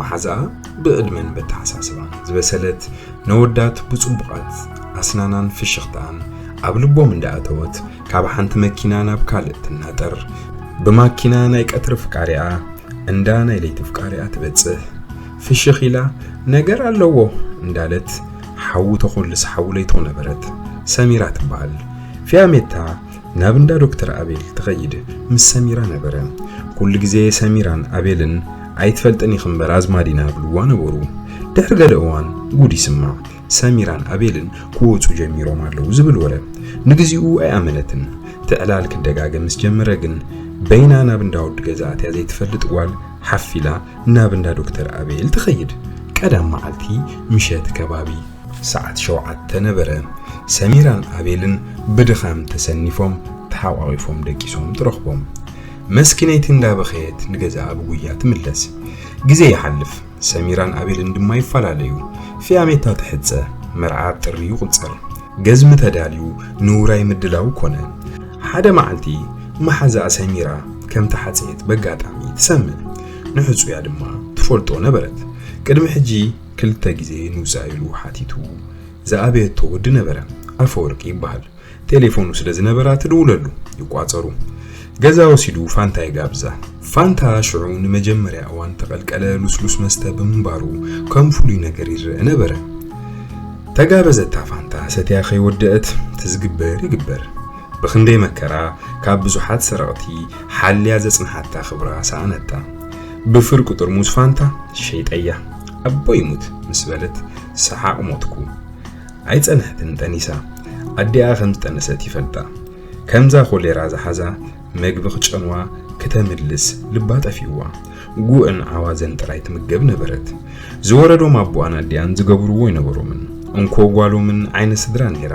መሓዛኣ ብዕድመን በተሓሳስባን ዝበሰለት፣ ነወዳት ብጽቡቓት ኣስናናን ፍሽኽታኣን ኣብ ልቦም እንዳኣተወት፣ ካብ ሓንቲ መኪና ናብ ካልእ ትናጠር። ብማኪና ናይ ቀትሪ ፍቃሪኣ እንዳ ናይ ለይቲ ፍቃሪኣ ትበጽሕ። ፍሽኽ ኢላ፣ "ነገር ኣለዎ" እንዳለት፣ ሓዊ ተኾልስ ሓዊ ለይቶ ነበረት። ሰሚራ ትበሃል። ፊያሜታ ናብ እንዳ ዶክተር ኣቤል ትኸይድ ምስ ሰሚራ ነበረ። ኩሉ ግዜ ሰሚራን ኣቤልን "ኣይትፈልጥን ኢኺ እምበር ኣዝማድ ኢና" ብልዋ ነበሩ። ድሕሪ ገለ እዋን ጉድ ይስማዕ። ሰሚራን ኣቤልን ክወጹ ጀሚሮም ኣለዉ ዝብል ወረ። ንግዚኡ ኣይኣመነትን። እቲ ዕላል ክደጋገም ምስ ጀመረ ግን፣ በይና ናብ እንዳ ወዲ ገዛ ኣትያ ዘይትፈልጥ ጓል ሓፍ ኢላ ናብ እንዳ ዶክተር ኣቤል ትኸይድ። ቀዳም መዓልቲ ምሸት ከባቢ ሰዓት ሸውዓተ ነበረ። ሰሚራን ኣቤልን ብድኻም ተሰኒፎም ተሓቋቒፎም ደቂሶም ትረኽቦም። መስኪነይቲ እንዳበኸየት ንገዛኣ ብጉያ ትምለስ። ግዜ ይሓልፍ። ሰሚራን ኣቤልን ድማ ይፈላለዩ። ፊያሜታ ትሕጸ፣ መርዓ ኣብ ጥሪ ይቑጸር። ገዝሚ ተዳልዩ፣ ንውራይ ምድላው ኮነ። ሓደ መዓልቲ መሓዛኣ ሰሚራ ከም ተሓጸየት በጋጣሚ ትሰምዕ። ንሕጹያ ድማ ትፈልጦ ነበረት። ቅድሚ ሕጂ ክልተ ግዜ ንውጻእ ኢሉ ሓቲቱ ዝኣበየቶ ወዲ ነበረ። ኣፈወርቂ ይበሃል። ቴሌፎኑ ስለ ዝነበራ ትድውለሉ፣ ይቋጸሩ። ገዛ ወሲዱ ፋንታ ይጋብዛ። ፋንታ ሽዑ ንመጀመርያ እዋን ተቐልቀለ ልስሉስ መስተ ብምንባሩ ከም ፍሉይ ነገር ይረአ ነበረ። ተጋበዘታ ፋንታ ሰትያ ከይወደአት ትዝግበር ይግበር። ብኽንደይ መከራ ካብ ብዙሓት ሰረቕቲ ሓልያ ዘጽንሓታ ክብራ ሰኣነታ። ብፍርቂ ጥርሙዝ ፋንታ ሸይጠያ። ኣቦ ይሙት ምስ በለት ሰሓቕ ሞትኩ። ኣይጸንሐትን ጠኒሳ። ኣዲኣ ከም ዝጠነሰት ይፈልጣ። ከምዛ ኮሌራ ዝሓዛ መግቢ ክጨንዋ ክተምልስ ልባ ጠፊእዋ። ጉዕን ዓዋዘን ጥራይ ትምገብ ነበረት። ዝወረዶም ኣቦኣን ኣዲኣን ዝገብርዎ ኣይነበሮምን። እንኮ ጓሎምን ዓይነ ስድራ ነይራ።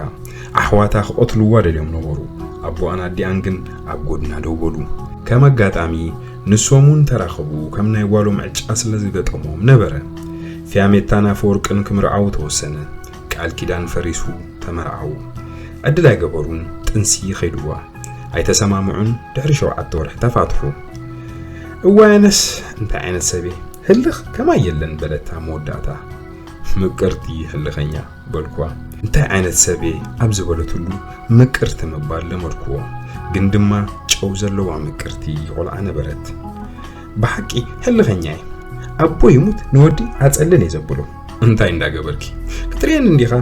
ኣሕዋታ ክቐትልዋ ደልዮም ነበሩ። ኣቦኣን ኣዲኣን ግን ኣብ ጎድና ደው በሉ። ከም ኣጋጣሚ ንሶም እውን ተራኸቡ፣ ከም ናይ ጓሎም ዕጫ ስለ ዝገጠሞም ነበረ። ፊያሜታን ኣፈወርቅን ክምርዓዉ ተወሰነ። ቃል ኪዳን ፈሪሱ፣ ተመርዓዉ። ዕድል ኣይገበሩን፣ ጥንሲ ከይድዋ። ኣይተሰማምዑን፣ ድሕሪ ሸውዓተ ወርሒ ተፋትሑ። እዋይ ኣነስ እንታይ ዓይነት ሰብ እየ፣ ህልኽ ከማይ የለን በለታ መወዳእታ። ምቅርቲ ህልኸኛ በልኳ። እንታይ ዓይነት ሰብ እየ ኣብ ዝበለትሉ ምቅርቲ ምባል ለመድኩዎ። ግን ድማ ጨው ዘለዋ ምቅርቲ ቆልዓ ነበረት። ብሓቂ ህልኸኛ እየ። ኣቦ ይሙት ንወዲ ኣጸልል እየ ዘብሎ። እንታይ እንዳገበርኪ? ክትርእየኒ እንዲኻ?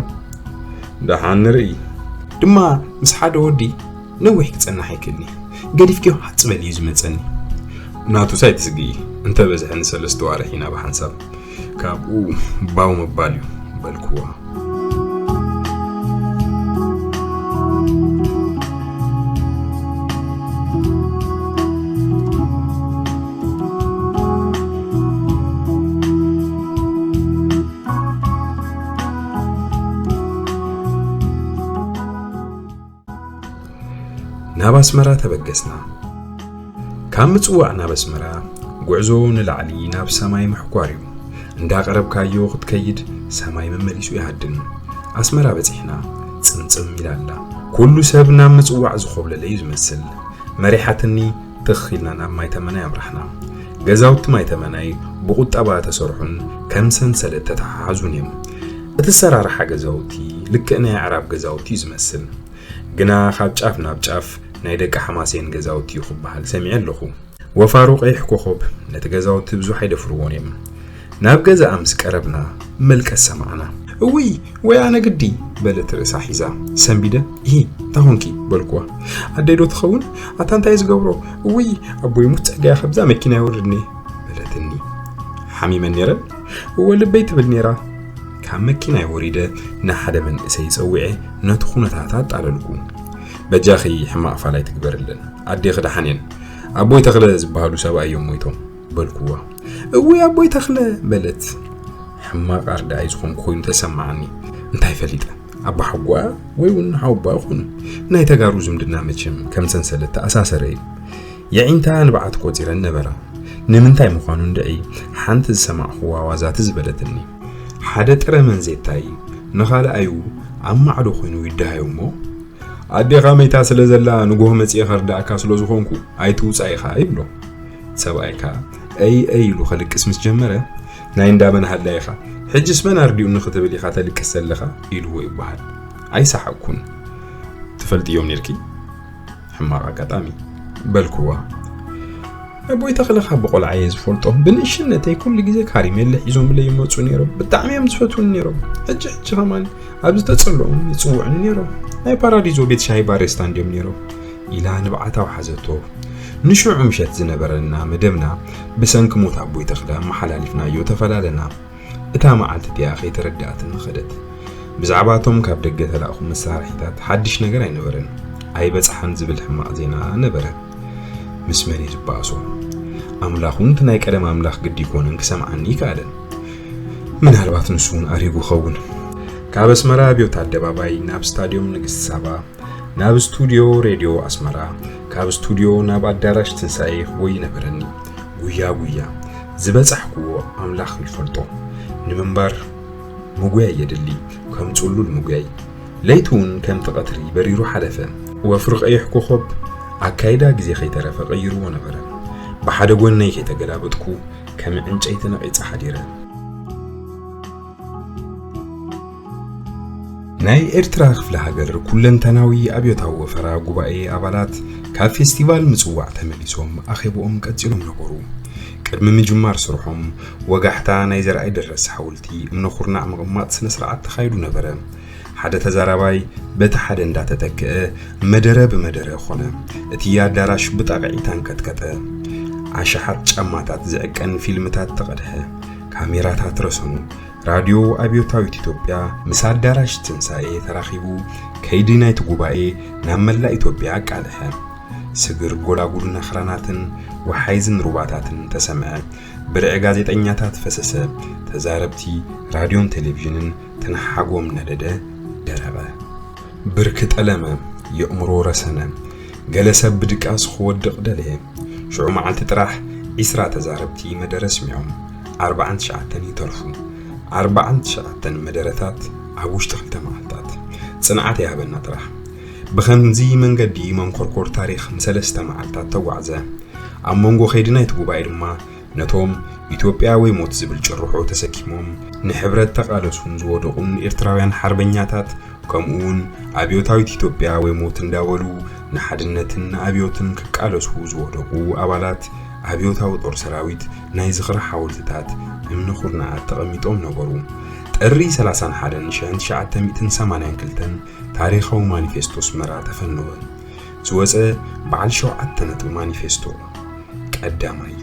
ደሓን ንርኢ። ድማ ምስ ሓደ ወዲ ነዊሕ ክጸንሕ ኣይክእልኒ። ገዲፍክዮ ሃጽ በል እዩ ዝመጸኒ። ናቱስ ኣይትስግኢ፣ እንተ በዝሐ ንሰለስተ ዋርሕ ኢና ብሓንሳብ። ካብኡ ባው ምባል እዩ በልክዋ። ናብ ኣስመራ ተበገስና። ካብ ምጽዋዕ ናብ ኣስመራ ጉዕዞ ንላዕሊ ናብ ሰማይ ምሕኳር እዩ። እንዳቐረብካዮ ክትከይድ ሰማይ መመሊሱ ይሃድን። ኣስመራ በጺሕና ጽምጽም ኢላ ኣላ። ኩሉ ሰብ ናብ ምጽዋዕ ዝኾብለለ እዩ ዝመስል። መሪሓትኒ ትኽ ኢልና ናብ ማይ ተመናይ ኣምራሕና። ገዛውቲ ማይ ተመናይ ብቁጠባ ተሰርሑን ከም ሰንሰለት ተተሓሓዙን እዮም። እቲ ሰራርሓ ገዛውቲ ልክዕ ናይ ኣዕራብ ገዛውቲ እዩ ዝመስል። ግና ካብ ጫፍ ናብ ጫፍ ናይ ደቂ ሓማሴን ገዛውቲ እዩ ክበሃል ሰሚዐ ኣለኹ። ወፋሩ ቀይሕ ኮኾብ ነቲ ገዛውቲ ብዙሕ ኣይደፍርዎን እዮም። ናብ ገዛኣ ምስ ቀረብና መልቀስ ሰማዕና። እውይ ወይ ኣነ ግዲ በለት ርእሳ ሒዛ። ሰንቢደ ይሂ እንታይ ኾንኪ በልኩዋ። ኣደይ ዶ ትኸውን? ኣታ እንታይ ዝገብሮ? እውይ ኣቦይ ሙት ጸጋያ ከብዛ መኪና ይወርድኒ በለትኒ። ሓሚመን ነይረን እወ ልበይ ትብል ነይራ። ካብ መኪናይ ወሪደ ንሓደ መንእሰይ ጸዊዐ ነቲ ኩነታት ኣጣለልኩ። በጃኺ ሕማቕ ፋል ኣይትግበርለን፣ ኣዴኺ ደሓን እየን። ኣቦይ ተኽለ ዝበሃሉ ሰብኣይ እዮም ሞይቶም በልኩዋ። እውይ ኣቦይ ተኽለ በለት። ሕማቕ ኣርዳኣይ ዝኾንኩ ኮይኑ ተሰማዓኒ። እንታይ ፈሊጠ? ኣባ ሓጓ ወይ እውን ሓውባ ይኹኑ። ናይ ተጋሩ ዝምድና መቸም ከም ሰንሰለት ተኣሳሰረ እዩ። የዒንታ ንብዓት ቆጺረን ነበራ። ንምንታይ ምዃኑ እንድዒ ሓንቲ ዝሰማዕኹዋ ዋዛት ዝበለትኒ። ሓደ ጥረ መንዜታይ ንኻልኣዩ ኣብ ማዕዶ ኮይኑ ይደሃዮ እሞ፣ ኣዴኻ መይታ ስለ ዘላ ንጎሆ መጺኤ ከርዳእካ ስለ ዝኾንኩ ኣይትውጻእ ኢኻ ይብሎ። ሰብኣይ ከኣ እይ እይ ኢሉ ከልቅስ ምስ ጀመረ፣ ናይ እንዳመን ሃላይ ኢኻ? ሕጅስ መን ኣርዲኡኒ ክትብል ኢኻ ተልቅስ ዘለኻ? ኢልዎ ይበሃል። ኣይሰሓቅኩን። ትፈልጥዮም ኔርኪ? ሕማቕ ኣጋጣሚ በልክዋ። ኣቦይ ተኽለ ካብ ብቆልዓ እየ ዝፈልጦ። ብንእሽነተይ ኩሉ ግዜ ካሪሜለ ሒዞምለይ ይመጹ ነይሮም። ብጣዕሚ እዮም ዝፈትዉኒ ነይሮም። ሕጂ ሕጂ ከማን ኣብ ዝተጸልኦም ይጽውዑኒ ነይሮም። ናይ ፓራዲዞ ቤት ሻሂ ባሬስታ እንድዮም ነይሮም ኢላ ንብዓታ ወሓዘቶ። ንሽዑ ምሸት ዝነበረና መደብና ብሰንኪ ሞት ኣቦይ ተኽለ ኣመሓላሊፍናዮ ተፈላለና። እታ መዓልቲ እቲኣ ከይተረድኣትኒ ኸደት። ብዛዕባ እቶም ካብ ደገ ተላእኹ መሳርሒታት ሓድሽ ነገር ኣይነበረን። ኣይበጽሓን ዝብል ሕማቕ ዜና ነበረ። ምስ መን እየ ዝበኣሶ? ኣምላኽ እውን እቲ ናይ ቀደም ኣምላኽ ግዲ ኣይኮነን ክሰምዓኒ ኣይከኣለን። ምናልባት ንሱ እውን ኣሪጉ ይኸውን። ካብ ኣስመራ ኣብዮት ኣደባባይ ናብ ስታድዮም ንግስቲ ሳባ፣ ናብ ስቱድዮ ሬድዮ ኣስመራ፣ ካብ ስቱድዮ ናብ ኣዳራሽ ትንሳኤ ክጎይ ነበረኒ። ጉያ ጉያ፣ ዝበጻሕክዎ ኣምላኽ ይፈልጦ። ንምንባር ምጉያይ የድሊ፣ ከም ጽሉል ምጉያይ። ለይቲ እውን ከምቲ ቀትሪ በሪሩ ሓለፈ። ወፍሪ ቀይሕ ኮኾብ ኣካይዳ ግዜ ከይተረፈ ቀይርዎ ነበረ። ብሓደ ጎነይ ከይተገላበጥኩ ከም ዕንጨይቲ ነቒጸ ሓዲረ። ናይ ኤርትራ ክፍለ ሃገር ኩለንተናዊ ኣብዮታዊ ወፈራ ጉባኤ ኣባላት ካብ ፌስቲቫል ምጽዋዕ ተመሊሶም ኣኼብኦም ቀጺሎም ነበሩ። ቅድሚ ምጅማር ስርሖም ወጋሕታ ናይ ዘርኣይ ደረስ ሓወልቲ እምነ ኩርናዕ ምቕማጥ ስነ ስርዓት ተኻይዱ ነበረ። ሓደ ተዛራባይ በቲ ሓደ እንዳተተክአ መደረ ብመደረ ኾነ። እቲ ኣዳራሽ ብጣቕዒት ኣንቀጥቀጠ። ኣሽሓት ጫማታት ዝዕቀን ፊልምታት ተቐድሐ። ካሜራታት ረሰኑ። ራድዮ ኣብዮታዊት ኢትዮጵያ ምስ ኣዳራሽ ትንሳኤ ተራኺቡ ከይዲ ናይቲ ጉባኤ ናብ መላእ ኢትዮጵያ ኣቃልሐ። ስግር ጎላጉልን ኣኽራናትን ወሓይዝን ሩባታትን ተሰምዐ። ብርዒ ጋዜጠኛታት ፈሰሰ። ተዛረብቲ ራድዮን ቴሌቪዥንን ትንሓጎም ነደደ፣ ደረቐ። ብርኪ ጠለመ፣ የእምሮ ረሰነ። ገለ ሰብ ብድቃስ ክወድቕ ደለየ። ሽዑ መዓልቲ ጥራሕ ዒስራ ተዛረብቲ መደረ ስሚዖም። ኣርባዓን ትሽዓተን ይተርፉ። ኣርባዓን ትሽዓተን መደረታት ኣብ ውሽጢ ክልተ መዓልታት። ጽንዓት ይሃበና ጥራሕ። ብኸምዚ መንገዲ መንኮርኮር ታሪኽ ንሰለስተ መዓልታት ተጓዕዘ። ኣብ መንጎ ከይዲ ናይቲ ጉባኤ ድማ ነቶም ኢትዮጵያ ወይ ሞት ዝብል ጭርሖ ተሰኪሞም ንሕብረት ተቓለሱን ዝወደቑን ኤርትራውያን ሓርበኛታት፣ ከምኡውን ኣብዮታዊት ኢትዮጵያ ወይ ሞት እንዳበሉ ንሓድነትን ንኣብዮትን ክቃለሱ ዝወደቑ ኣባላት ኣብዮታዊ ጦር ሰራዊት ናይ ዝኽሪ ሓወልትታት እምኒ ኩርናዓት ተቐሚጦም ነበሩ። ጥሪ ሰላሳን ሓደን ሽሕን ትሽዓተ ሚእትን ሰማንያን ክልተን ታሪኻዊ ማኒፌስቶ ኣስመራ ተፈነወ። ዝወጸ በዓል ሸውዓተ ነጥቢ ማኒፌስቶ። ቀዳማይ፣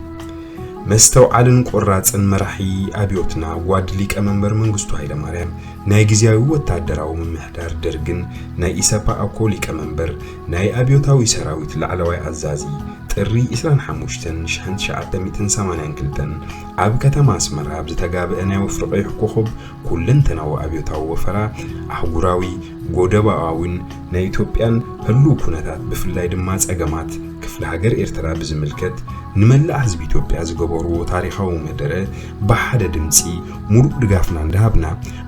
መስተውዓልን ቆራጽን መራሒ ኣብዮትና ጓድ ሊቀ መንበር መንግስቱ ሃይለማርያም፣ ናይ ግዝያዊ ወታደራዊ ምምሕዳር ደርግን ናይ ኢሰፓ ኣኮ ሊቀ መንበር ናይ ኣብዮታዊ ሰራዊት ላዕለዋይ ኣዛዚ፣ ጥሪ ዕስራን ሓሙሽተን ሽሕን ትሽዓተ ሚእትን ሰማንያን ክልተን ኣብ ከተማ ኣስመራ ኣብ ዝተጋብአ ናይ ወፍሪ ቀይሕ ኮኾብ ኩለንተናዊ ኣብዮታዊ ወፈራ፣ ኣህጉራዊ፣ ጎደባኣዊን ናይ ኢትዮጵያን ህሉው ኩነታት፣ ብፍላይ ድማ ጸገማት ክፍለ ሃገር ኤርትራ ብዝምልከት ንመላእ ህዝቢ ኢትዮጵያ ዝገበርዎ ታሪኻዊ መደረ ብሓደ ድምጺ ሙሉእ ድጋፍና እንዳሃብና፣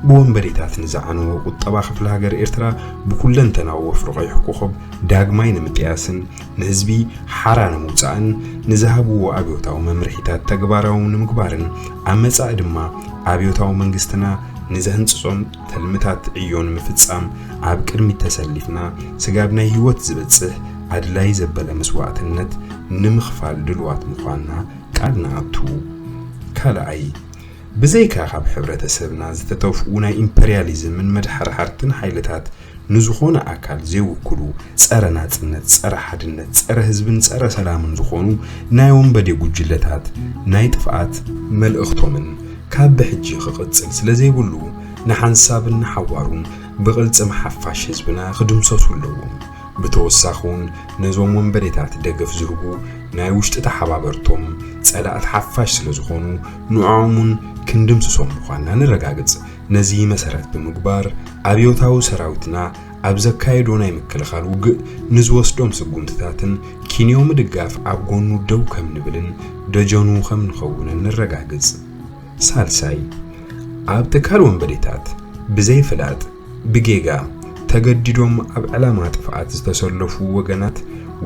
ብወንበዴታት ንዝዓነወ ቁጠባ ክፍለ ሃገር ኤርትራ ብኩለንተናዊ ወፍሪ ቀይሕ ኮኾብ ዳግማይ ንምጥያስን ንህዝቢ ሓራ ንምውጻእን ንዝሃብዎ ኣብዮታዊ መምርሒታት ተግባራዊ ንምግባርን ኣብ መጻኢ ድማ ኣብዮታዊ መንግስትና ንዘህንጽጾም ተልምታት ዕዮ ንምፍጻም ኣብ ቅድሚት ተሰሊፍና ስጋብ ናይ ህይወት ዝበጽሕ ኣድላይ ዘበለ መስዋእትነት ንምኽፋል ድልዋት ምዃንና ቃል ንኣቱ። ካልኣይ፣ ብዘይካ ካብ ሕብረተሰብና ዝተተፍኡ ናይ ኢምፐርያሊዝምን መድሓርሓርትን ሓይልታት ንዝኾነ ኣካል ዘይውክሉ ጸረ ናጽነት፣ ጸረ ሓድነት፣ ጸረ ህዝብን ጸረ ሰላምን ዝኾኑ ናይ ወንበዴ ጉጅለታት ናይ ጥፍኣት መልእኽቶምን ካብ ብሕጂ ክቕጽል ስለ ዘይብሉ ንሓንሳብን ንሓዋሩን ብቕልጽም ሓፋሽ ህዝብና ክድምሰሱ ኣለዎም። ብተወሳኺ እውን ነዞም ወንበዴታት ደገፍ ዝህቡ ናይ ውሽጢ ተሓባበርቶም ጸላእቲ ሓፋሽ ስለ ዝኾኑ ንዕኦም እውን ክንድምስሶም ምዃንና ነረጋግጽ። ነዚ መሰረት ብምግባር ኣብዮታዊ ሰራዊትና ኣብ ዘካየዶ ናይ ምክልኻል ውግእ ንዝወስዶም ስጉምትታትን ኪንዮ ምድጋፍ ኣብ ጎኑ ደው ከም ንብልን ደጀኑ ከም ንኸውንን ነረጋግጽ። ሳልሳይ፣ ኣብ ትካል ወንበዴታት ብዘይፍላጥ ብጌጋ ተገዲዶም ኣብ ዕላማ ጥፍኣት ዝተሰለፉ ወገናት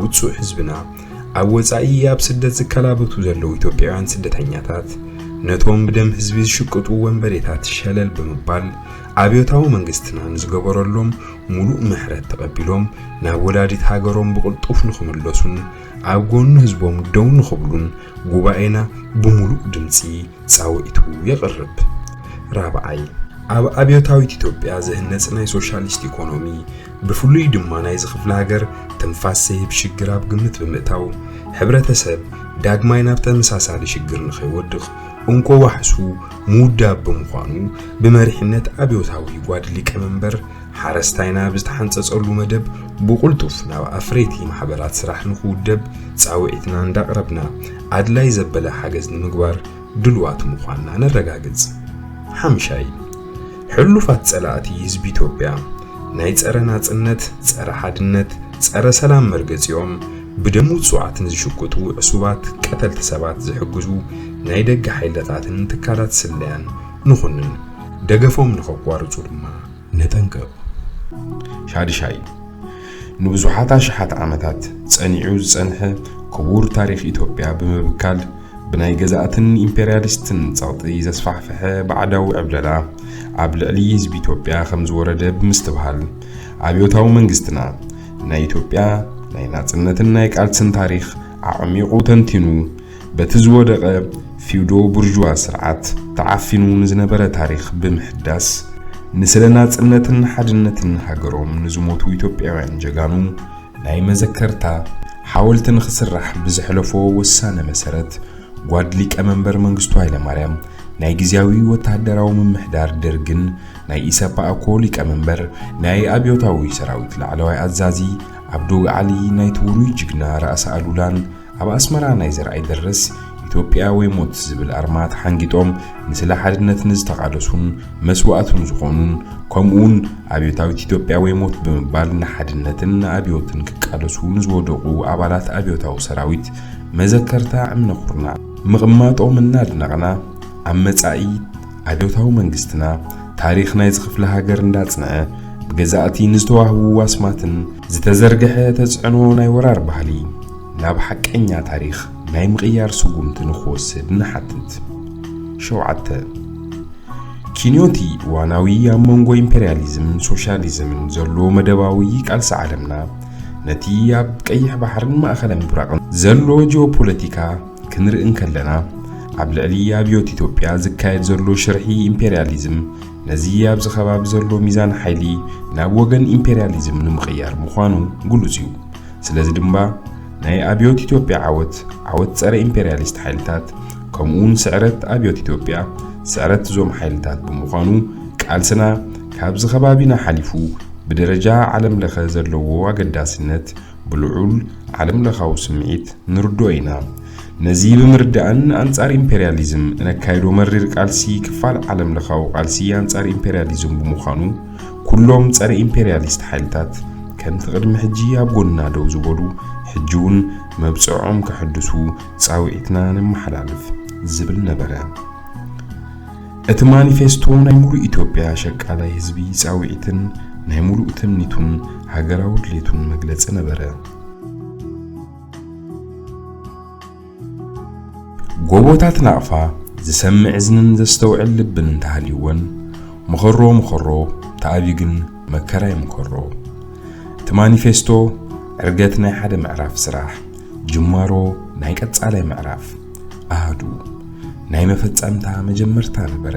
ውጹዕ ህዝብና ኣብ ወጻኢ ኣብ ስደት ዝከላበቱ ዘለዉ ኢትዮጵያውያን ስደተኛታት ነቶም ብደም ህዝቢ ዝሽቅጡ ወንበዴታት ሸለል ብምባል ኣብዮታዊ መንግስትና ንዝገበረሎም ሙሉእ ምሕረት ተቐቢሎም ናብ ወላዲት ሃገሮም ብቕልጡፍ ንኽምለሱን ኣብ ጎኑ ህዝቦም ደው ንኽብሉን ጉባኤና ብሙሉእ ድምጺ ጻውዒቱ የቕርብ። ራብዓይ፣ ኣብ ኣብዮታዊት ኢትዮጵያ ዝህነጽ ናይ ሶሻሊስት ኢኮኖሚ፣ ብፍሉይ ድማ ናይዚ ክፍለ ሃገር ትንፋስ ዘይህብ ሽግር ኣብ ግምት ብምእታው፣ ሕብረተሰብ ዳግማይ ናብ ተመሳሳሊ ሽግር ንኸይወድቕ እንኮ ዋሕሱ ምውዳብ ብምዃኑ፣ ብመሪሕነት ኣብዮታዊ ጓድ ሊቀመንበር ሓረስታይና ብዝተሓንጸጸሉ መደብ ብቕልጡፍ ናብ ኣፍረይቲ ማሕበራት ስራሕ ንኽውደብ ጻውዒትና እንዳቕረብና፣ ኣድላይ ዘበለ ሓገዝ ንምግባር ድልዋት ምዃንና ነረጋግጽ። ሓምሻይ፣ ሕሉፋት ጸላእቲ ህዝቢ ኢትዮጵያ፣ ናይ ጸረ ናጽነት፣ ጸረ ሓድነት፣ ጸረ ሰላም መርገጺኦም ብደም ውጹዓት ንዝሽቅጡ ዕሱባት ቀተልቲ ሰባት ዝሕግዙ ናይ ደገ ሓይልታትን ትካላት ስለያን ንኹንን፣ ደገፎም ንኸቋርጹ ድማ ነጠንቅቕ። ሻድሻይ፣ ንብዙሓት ኣሽሓት ዓመታት ጸኒዑ ዝጸንሐ ክቡር ታሪኽ ኢትዮጵያ ብምብካል፣ ብናይ ገዛእትን ኢምፔርያሊስትን ጸቕጢ ዘስፋሕፈሐ ባዕዳዊ ዕብለላ ኣብ ልዕሊ ህዝቢ ኢትዮጵያ ከም ዝወረደ ብምስትብሃል፣ ኣብዮታዊ መንግስትና ናይ ኢትዮጵያ ናይ ናጽነትን ናይ ቃልስን ታሪኽ ኣዕሚቑ ተንቲኑ፣ በቲ ዝወደቐ ፊውዶ ቡርዥዋ ስርዓት ተዓፊኑ ንዝነበረ ታሪኽ ብምሕዳስ፣ ንስለ ናጽነትን ሓድነትን ሃገሮም ንዝሞቱ ኢትዮጵያውያን ጀጋኑ ናይ መዘከርታ ሓወልቲ ንኽስራሕ ብዘሕለፎ ውሳነ መሰረት፣ ጓድ ሊቀ መንበር መንግስቱ ሃይለማርያም ናይ ግዝያዊ ወተሃደራዊ ምምሕዳር ደርግን ናይ ኢሰፓ ኣኮ ሊቀ መንበር ናይ ኣብዮታዊ ሰራዊት ላዕለዋይ ኣዛዚ ኣብ ዶግ ዓሊ ናይቲ ውሩይ ጅግና ራእሲ ኣሉላን ኣብ ኣስመራ ናይ ዘርኣይ ደርስ ኢትዮጵያ ወይ ሞት ዝብል ኣርማ ተሓንጊጦም ንስለ ሓድነት ንዝተቓለሱን መስዋእቱን ዝኾኑን፣ ከምኡውን ኣብዮታዊት ኢትዮጵያ ወይ ሞት ብምባል ንሓድነትን ንኣብዮትን ክቃለሱ ንዝወደቑ ኣባላት ኣብዮታዊ ሰራዊት መዘከርታ እምነ ኩርናዕ ምቕማጦም እናድነቕና፣ ኣብ መጻኢ ኣብዮታዊ መንግስትና ታሪኽ ናይዚ ክፍለ ሃገር እንዳጽንዐ፣ ብገዛእቲ ንዝተዋህቡ ኣስማትን ዝተዘርግሐ ተጽዕኖ ናይ ወራር ባህሊ ናብ ሓቀኛ ታሪኽ ናይ ምቕያር ስጉምቲ ንኽወስድ ንሓትት። ሸውዓተ፣ ኪንዮቲ እዋናዊ ኣብ መንጎ ኢምፔርያሊዝምን ሶሻሊዝምን ዘሎ መደባዊ ቃልሲ ዓለምና፣ ነቲ ኣብ ቀይሕ ባሕርን ማእከላይ ምብራቕን ዘሎ ጂኦፖለቲካ ክንርኢ እንከለና፣ ኣብ ልዕሊ ኣብዮት ኢትዮጵያ ዝካየድ ዘሎ ሽርሒ ኢምፔርያሊዝም ነዚ ኣብዚ ከባቢ ዘሎ ሚዛን ሓይሊ ናብ ወገን ኢምፔርያሊዝም ንምቕያር ምዃኑ ግሉጽ እዩ። ስለዚ ድማ ናይ ኣብዮት ኢትዮጵያ ዓወት፣ ዓወት ጸረ ኢምፔርያሊስት ሓይልታት፣ ከምኡውን ስዕረት ኣብዮት ኢትዮጵያ፣ ስዕረት እዞም ሓይልታት ብምዃኑ፣ ቃልስና ካብዚ ከባቢና ሓሊፉ ብደረጃ ዓለም ለኸ ዘለዎ ኣገዳስነት ብልዑል ዓለም ለኻዊ ስምዒት ንርድኦ ኢና። ነዚ ብምርዳእን ኣንጻር ኢምፔርያሊዝም እነካይዶ መሪር ቃልሲ ክፋል ዓለም ለኻዊ ቃልሲ ኣንጻር ኢምፔርያሊዝም ብምዃኑ፣ ኩሎም ጸረ ኢምፔርያሊስት ሓይልታት ከምቲ ቅድሚ ሕጂ ኣብ ጎንና ደው ዝበሉ፣ ሕጂ እውን መብጽዖም ከሕድሱ ጻውዒትና ነመሓላልፍ ዝብል ነበረ። እቲ ማኒፌስቶ ናይ ሙሉእ ኢትዮጵያ ሸቃላይ ህዝቢ ጻውዒትን ናይ ሙሉእ ትምኒቱን ሃገራዊ ድሌቱን መግለጺ ነበረ። ጎቦታት ናቕፋ ዝሰምዕ እዝንን ዘስተውዕል ልብን እንተሃልይወን፣ መኸሮ መኸሮ ተኣቢግን መከራ ይምከሮ። እቲ ማኒፌስቶ ዕርገት ናይ ሓደ ምዕራፍ ስራሕ፣ ጅማሮ ናይ ቀጻላይ ምዕራፍ ኣሃዱ፣ ናይ መፈጸምታ መጀመርታ ነበረ።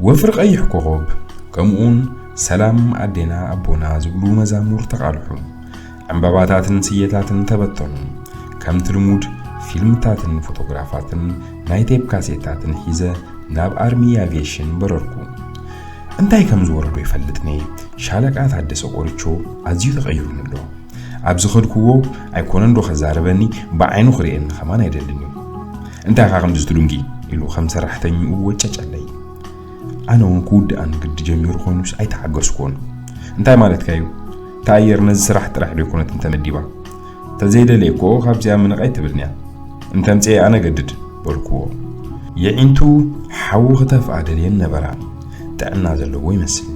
ወፍሪ ቀይሕ ኮኸብ፣ ከምኡውን ሰላም ኣዴና ኣቦና ዝብሉ መዛሙር ተቓልሑ። ዕምባባታትን ስየታትን ተበተኑ። ከምቲ ልሙድ ፊልምታትን ፎቶግራፋትን ናይ ቴፕ ካሴታትን ሒዘ ናብ ኣርሚ ኣቪዬሽን በረርኩ። እንታይ ከም ዝወረዶ ይፈልጥኒ፣ ሻለቃ ታደሰ ቆሪቾ ኣዝዩ ተቐይሩኒ ኣሎ። ኣብ ዝኸድኩዎ ኣይኮነን ዶ ከዛረበኒ፣ ብዓይኑ ክርእየኒ ከማን ኣይደልን እዩ። "እንታይ ኢኻ ከምዚ ትድንጊ?" ኢሉ ከም ሰራሕተኛኡ ወጨጨለይ። ኣነ እውን ክውድኣኒ ግዲ ጀሚሩ ኮይኑስ ኣይተዓገስኩዎን። "እንታይ ማለትካ እዩ? እታ ኣየር ነዚ ስራሕ ጥራሕ ዶ ኣይኮነትን ተመዲባ? ተዘይደለየ እኮ ካብዚኣ ምንቕ ኣይትብልን እያ። እንተምፅኤ ኣነ ገድድ" በልኩዎ። የዒንቱ ሓዊ ክተፍኣ ደልየን ነበራ። ጥዕና ዘለዎ ይመስልኒ።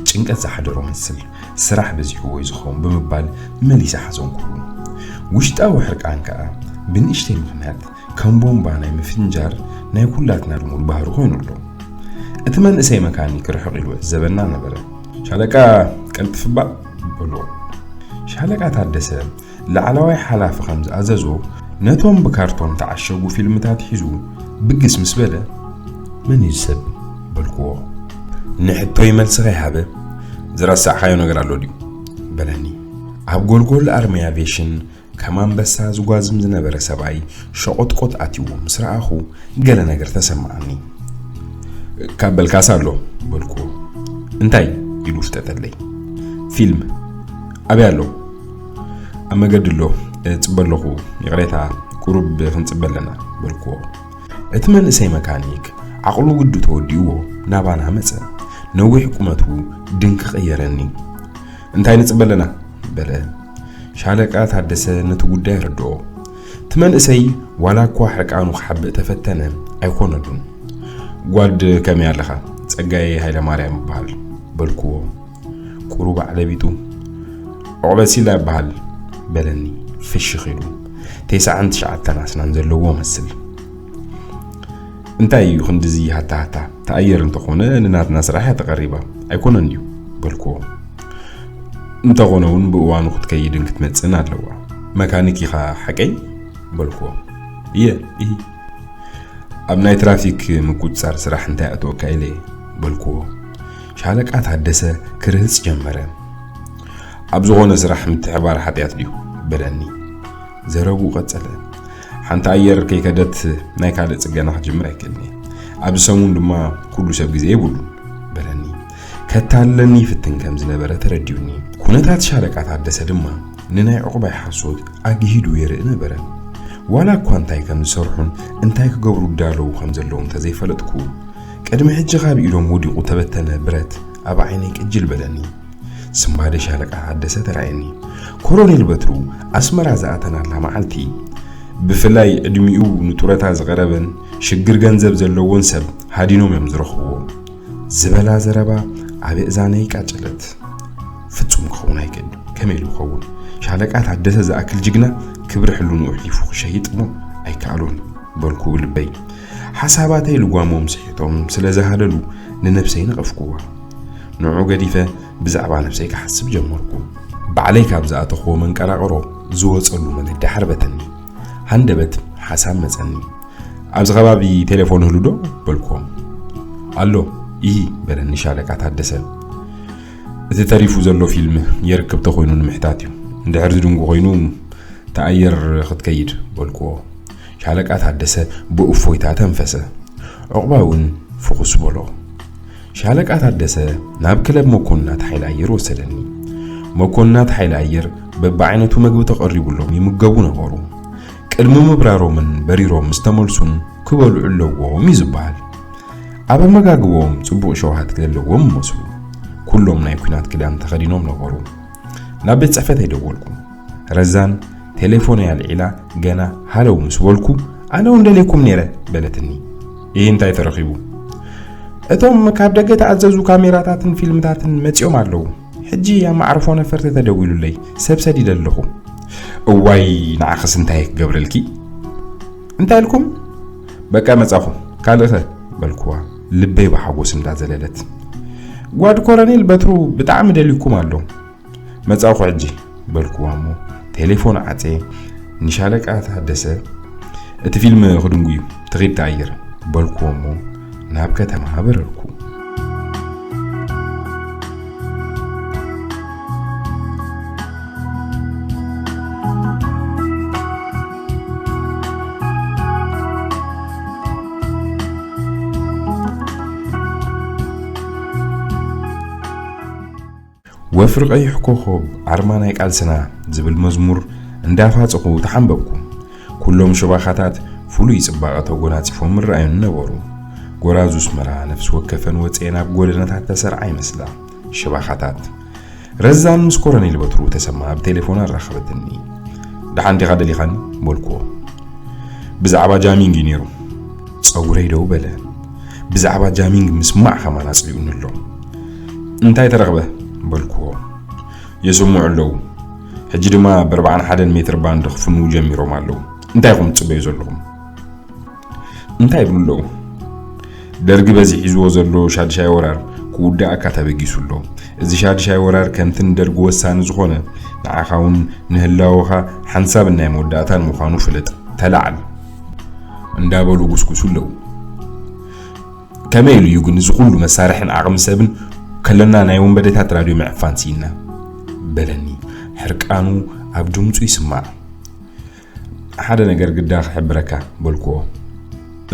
ጭንቀት ዝሓደሮ መስል፣ ስራሕ በዚሕዎ እዩ ዝኸውን ብምባል መሊሰ ሓዘንኩሉ። ውሽጣዊ ሕርቃን ከኣ ብንእሽተይ ምኽንያት ከም ቦምባ ናይ ምፍንጃር ናይ ኩላትና ልሙድ ባህሪ ኮይኑ ኣሎ። እቲ መንእሰይ መካኒክ ርሕቕ ኢሉ ዕዘበና ነበረ። "ሻለቃ፣ ቀልጥፍ እባ" በሎ። ሻለቃ ታደሰ ላዕለዋይ ሓላፊ ከም ዝኣዘዞ፣ ነቶም ብካርቶን ተዓሸጉ ፊልምታት ሒዙ ብግስ ምስ በለ፣ "መን እዩ እዚ ሰብ?" በልኩዎ። ንሕቶይ መልሲ ከይሃበ፣ "ዝረሳዕካዮ ነገር ኣሎ ድዩ?" በለኒ። ኣብ ጎልጎል ኣርሚ ኣቪዬሽን ከም ኣንበሳ ዝጓዝም ዝነበረ ሰብኣይ ሸቖጥቆጥ ኣትይዎ ምስ ረኣኹ፣ ገለ ነገር ተሰማዓኒ። "ካብ በልካስ ኣሎ" በልኩዎ። "እንታይ?" ኢሉ ፍጠጠለይ። "ፊልም ኣበይ ኣሎ?" "ኣብ መገዲ ኣሎ፣ እጽበ ኣለኹ። ይቕሬታ፣ ቁሩብ ክንጽበ ኣለና" በልኩዎ። እቲ መንእሰይ መካኒክ ዓቕሉ ግዱ ተወዲእዎ ናባና መጸ። ነዊሕ ቁመቱ ድንኪ ቀየረኒ። "እንታይ ንጽበ ኣለና?" በለ። ሻለቃ ታደሰ ነቲ ጉዳይ ኣረድኦ። እቲ መንእሰይ ዋላ እኳ ሕርቃኑ ክሓብእ ተፈተነ፣ ኣይኮነሉን። "ጓድ ከመይ ኣለኻ? ጸጋዬ ሃይለማርያም እበሃል" በልኩዎ። ቁሩብ ኣዕለቢጡ፣ "ዑቕበሲላ እበሃል" በለኒ ፍሽኽ ኢሉ። ተስዓን ትሽዓተን ኣስናን ዘለዎ መስል። "እንታይ እዩ ክንድዚ ሃታ ሃታ? ተኣየር እንተኾነ ንናትና ስራሕ እያ ተቐሪባ፣ ኣይኮነን ድዩ?" በልኩዎ። "እንተኾነ እውን ብእዋኑ ክትከይድን ክትመጽእን ኣለዋ። መካኒክ ኢኻ ሓቀይ?" በልኩዎ። "እየ፣ እሂ።" "ኣብ ናይ ትራፊክ ምቁጽጻር ስራሕ እንታይ ኣእተወካ?" ኢለ በልኩዎ። ሻለቃ ታደሰ ክርህጽ ጀመረ። "ኣብ ዝኾነ ስራሕ ምትሕባር ሓጢኣት ድዩ?" በለኒ። ዘረብኡ ቀጸለ። "ሓንቲ ኣየር ከይከደት ናይ ካልእ ጽገና ክጅምር ኣይክእልን እየ። ኣብዚ ሰሙን ድማ ኩሉ ሰብ ግዜ የብሉን" በለኒ። ከታልለኒ ይፍትን ከም ዝነበረ ተረዲኡኒ። ኩነታት ሻለቃ ታደሰ ድማ ንናይ ዑቕባይ ሓሶት ኣግሂዱ የርኢ ነበረ። ዋላ እኳ እንታይ ከም ዝሰርሑን እንታይ ክገብሩ ይዳለዉ ከም ዘለዉ እንተዘይፈለጥኩ፣ ቅድሚ ሕጂ ካብ ኢዶም ወዲቑ ተበተነ ብረት ኣብ ዓይነይ ቅጅል በለኒ። ስንባደ ሻለቃ ታደሰ ተራእየኒ። ኮሎኔል በትሩ ኣስመራ ዝኣተናላ መዓልቲ፣ ብፍላይ ዕድሚኡ ንጡረታ ዝቐረበን ሽግር ገንዘብ ዘለዎን ሰብ ሃዲኖም እዮም ዝረኽብዎ ዝበላ ዘረባ ኣብ እዛነይ ቃጨለት። ፍጹም ክኸውን ኣይክእል። ከመይ ኢሉ ይኸውን? ሻለቃ ታደሰ ዝኣክል ጅግና ክብሪ ሕልንኡ ኣሕሊፉ ክሸይጥ እሞ ኣይከኣሎን በልኩ ብልበይ። ሓሳባተይ ልጓሞም ስሒቶም ስለ ዝሃለሉ ንነብሰይ ነቐፍኩዋ። ንዑ ገዲፈ ብዛዕባ ነብሰይ ክሓስብ ጀመርኩ። ባዕለይ ካብ ዝኣተኽዎ መንቀራቕሮ ዝወጸሉ መገዲ ሓርበተኒ። ሃንደበት ሓሳብ መጸኒ። "ኣብዚ ከባቢ ቴሌፎን ህሉ ዶ?" በልኩዎ። "ኣሎ፣ ይሂ" በለኒ ሻለቃ ታደሰ። "እቲ ተሪፉ ዘሎ ፊልም የርክብ ተኾይኑ ንምሕታት እዩ። እንድሕር ዝድንጉ ኮይኑ ተኣየር ክትከይድ" በልኩዎ። ሻለቃ ታደሰ ብእፎይታ ተንፈሰ። ዑቕባ እውን ፍኹስ በሎ። ሻለቃ ታደሰ ናብ ክለብ መኮንናት ሓይሊ ኣየር ወሰደኒ። መኮንናት ሓይሊ ኣየር በብዓይነቱ መግቢ ተቐሪቡሎም ይምገቡ ነበሩ። ቅድሚ ምብራሮምን በሪሮም ምስ ተመልሱን ክበልዑ ኣለዎም እዩ ዝበሃል። ኣብ ኣመጋግቦም ጽቡቕ ሸውሃት ዘለዎም ይመስሉ። ኩሎም ናይ ኲናት ክዳን ተኸዲኖም ነበሩ። ናብ ቤት ጽሕፈተይ ደወልኩ። ረዛን ቴሌፎነይ ኣልዒላ ገና ሃለው ምስ በልኩ፣ "ኣነ እውን ደልየኩም ነይረ" በለትኒ። "ይህ እንታይ ተረኺቡ?" "እቶም ካብ ደገ ተኣዘዙ ካሜራታትን ፊልምታትን መጺኦም ኣለዉ። ሕጂ ኣብ መዕርፎ ነፈርቲ ተደዊሉለይ፣ ሰብ ሰዲደ ኣለኹ።" "እዋይ፣ ንዓኽስ እንታይ ክገብረልኪ?" "እንታይ ኢልኩም?" "በቃ መጻኹ፣ ካልእኸ?" በልኩዋ፣ ልበይ ብሓጎስ እንዳዘለለት። "ጓድ ኮረኔል በትሩ ብጣዕሚ ደልዩኩም ኣሎ።" "መጻኹ ሕጂ" በልኩዋ እሞ ቴሌፎን ዓጼ ንሻለቃ ታደሰ፣ "እቲ ፊልም ክድንጉ እዩ፣ ትኺድ ተኣየር" በልኩዎ እሞ ናብ ከተማ በረርኩ። "ወፍሪ ቀይሕ ኮኾብ ኣርማ ናይ ቃልስና" ዝብል መዝሙር እንዳፋጸኹ ተሓንበብኩ። ኩሎም ሽባኻታት ፍሉይ ጽባቐ ተጎናጺፎም ይረኣዩኒ ነበሩ። ጎራዙ ኣስመራ ነፍሲ ወከፈን ወጺኤን ኣብ ጎደናታት ተሰርዓ ይመስላ። ሽባኻታት። ረዛን ምስ ኮረኔል በትሩ ተሰማ ኣብ ቴሌፎን ኣራኸበትኒ። "ደሓን ዲኻ ደሊኻኒ?" በልኩዎ። "ብዛዕባ ጃሚንግ እዩ ነይሩ።" ጸጉረይ ደው በለ። ብዛዕባ ጃሚንግ ምስማዕ ከማን ኣጽሊኡኒ ኣሎ። "እንታይ ተረኽበ?" በልኩዎ። "የስምዑ ኣለዉ። ሕጂ ድማ ብኣርባዓን ሓደን ሜትር ባንድ ክፍንዉ ጀሚሮም ኣለዉ። እንታይ ኢኹም ትጽበዩ ዘለኹም?" "እንታይ ይብሉ ኣለዉ?" "ደርጊ በዚ ሒዝዎ ዘሎ ሻድሻይ ወራር ክውድኣካ ተበጊሱ ኣሎ። እዚ ሻድሻይ ወራር ከምቲ ንደርጊ ወሳኒ ዝኾነ፣ ንዓኻ እውን ንህላወኻ ሓንሳብን ናይ መወዳእታን ምዃኑ ፍለጥ። ተላዓል!" እንዳበሉ ጉስጉሱ ኣለዉ። "ከመይ ኢሉ እዩ ግን እዚ ኩሉ መሳርሕን ዓቕሚ ሰብን ከለና ናይ ወንበዴታት ራድዮ ምዕፋን ስኢንና?" በለኒ። ሕርቃኑ ኣብ ድምጹ ይስማዕ። "ሓደ ነገር ግዳ ክሕብረካ" በልክዎ።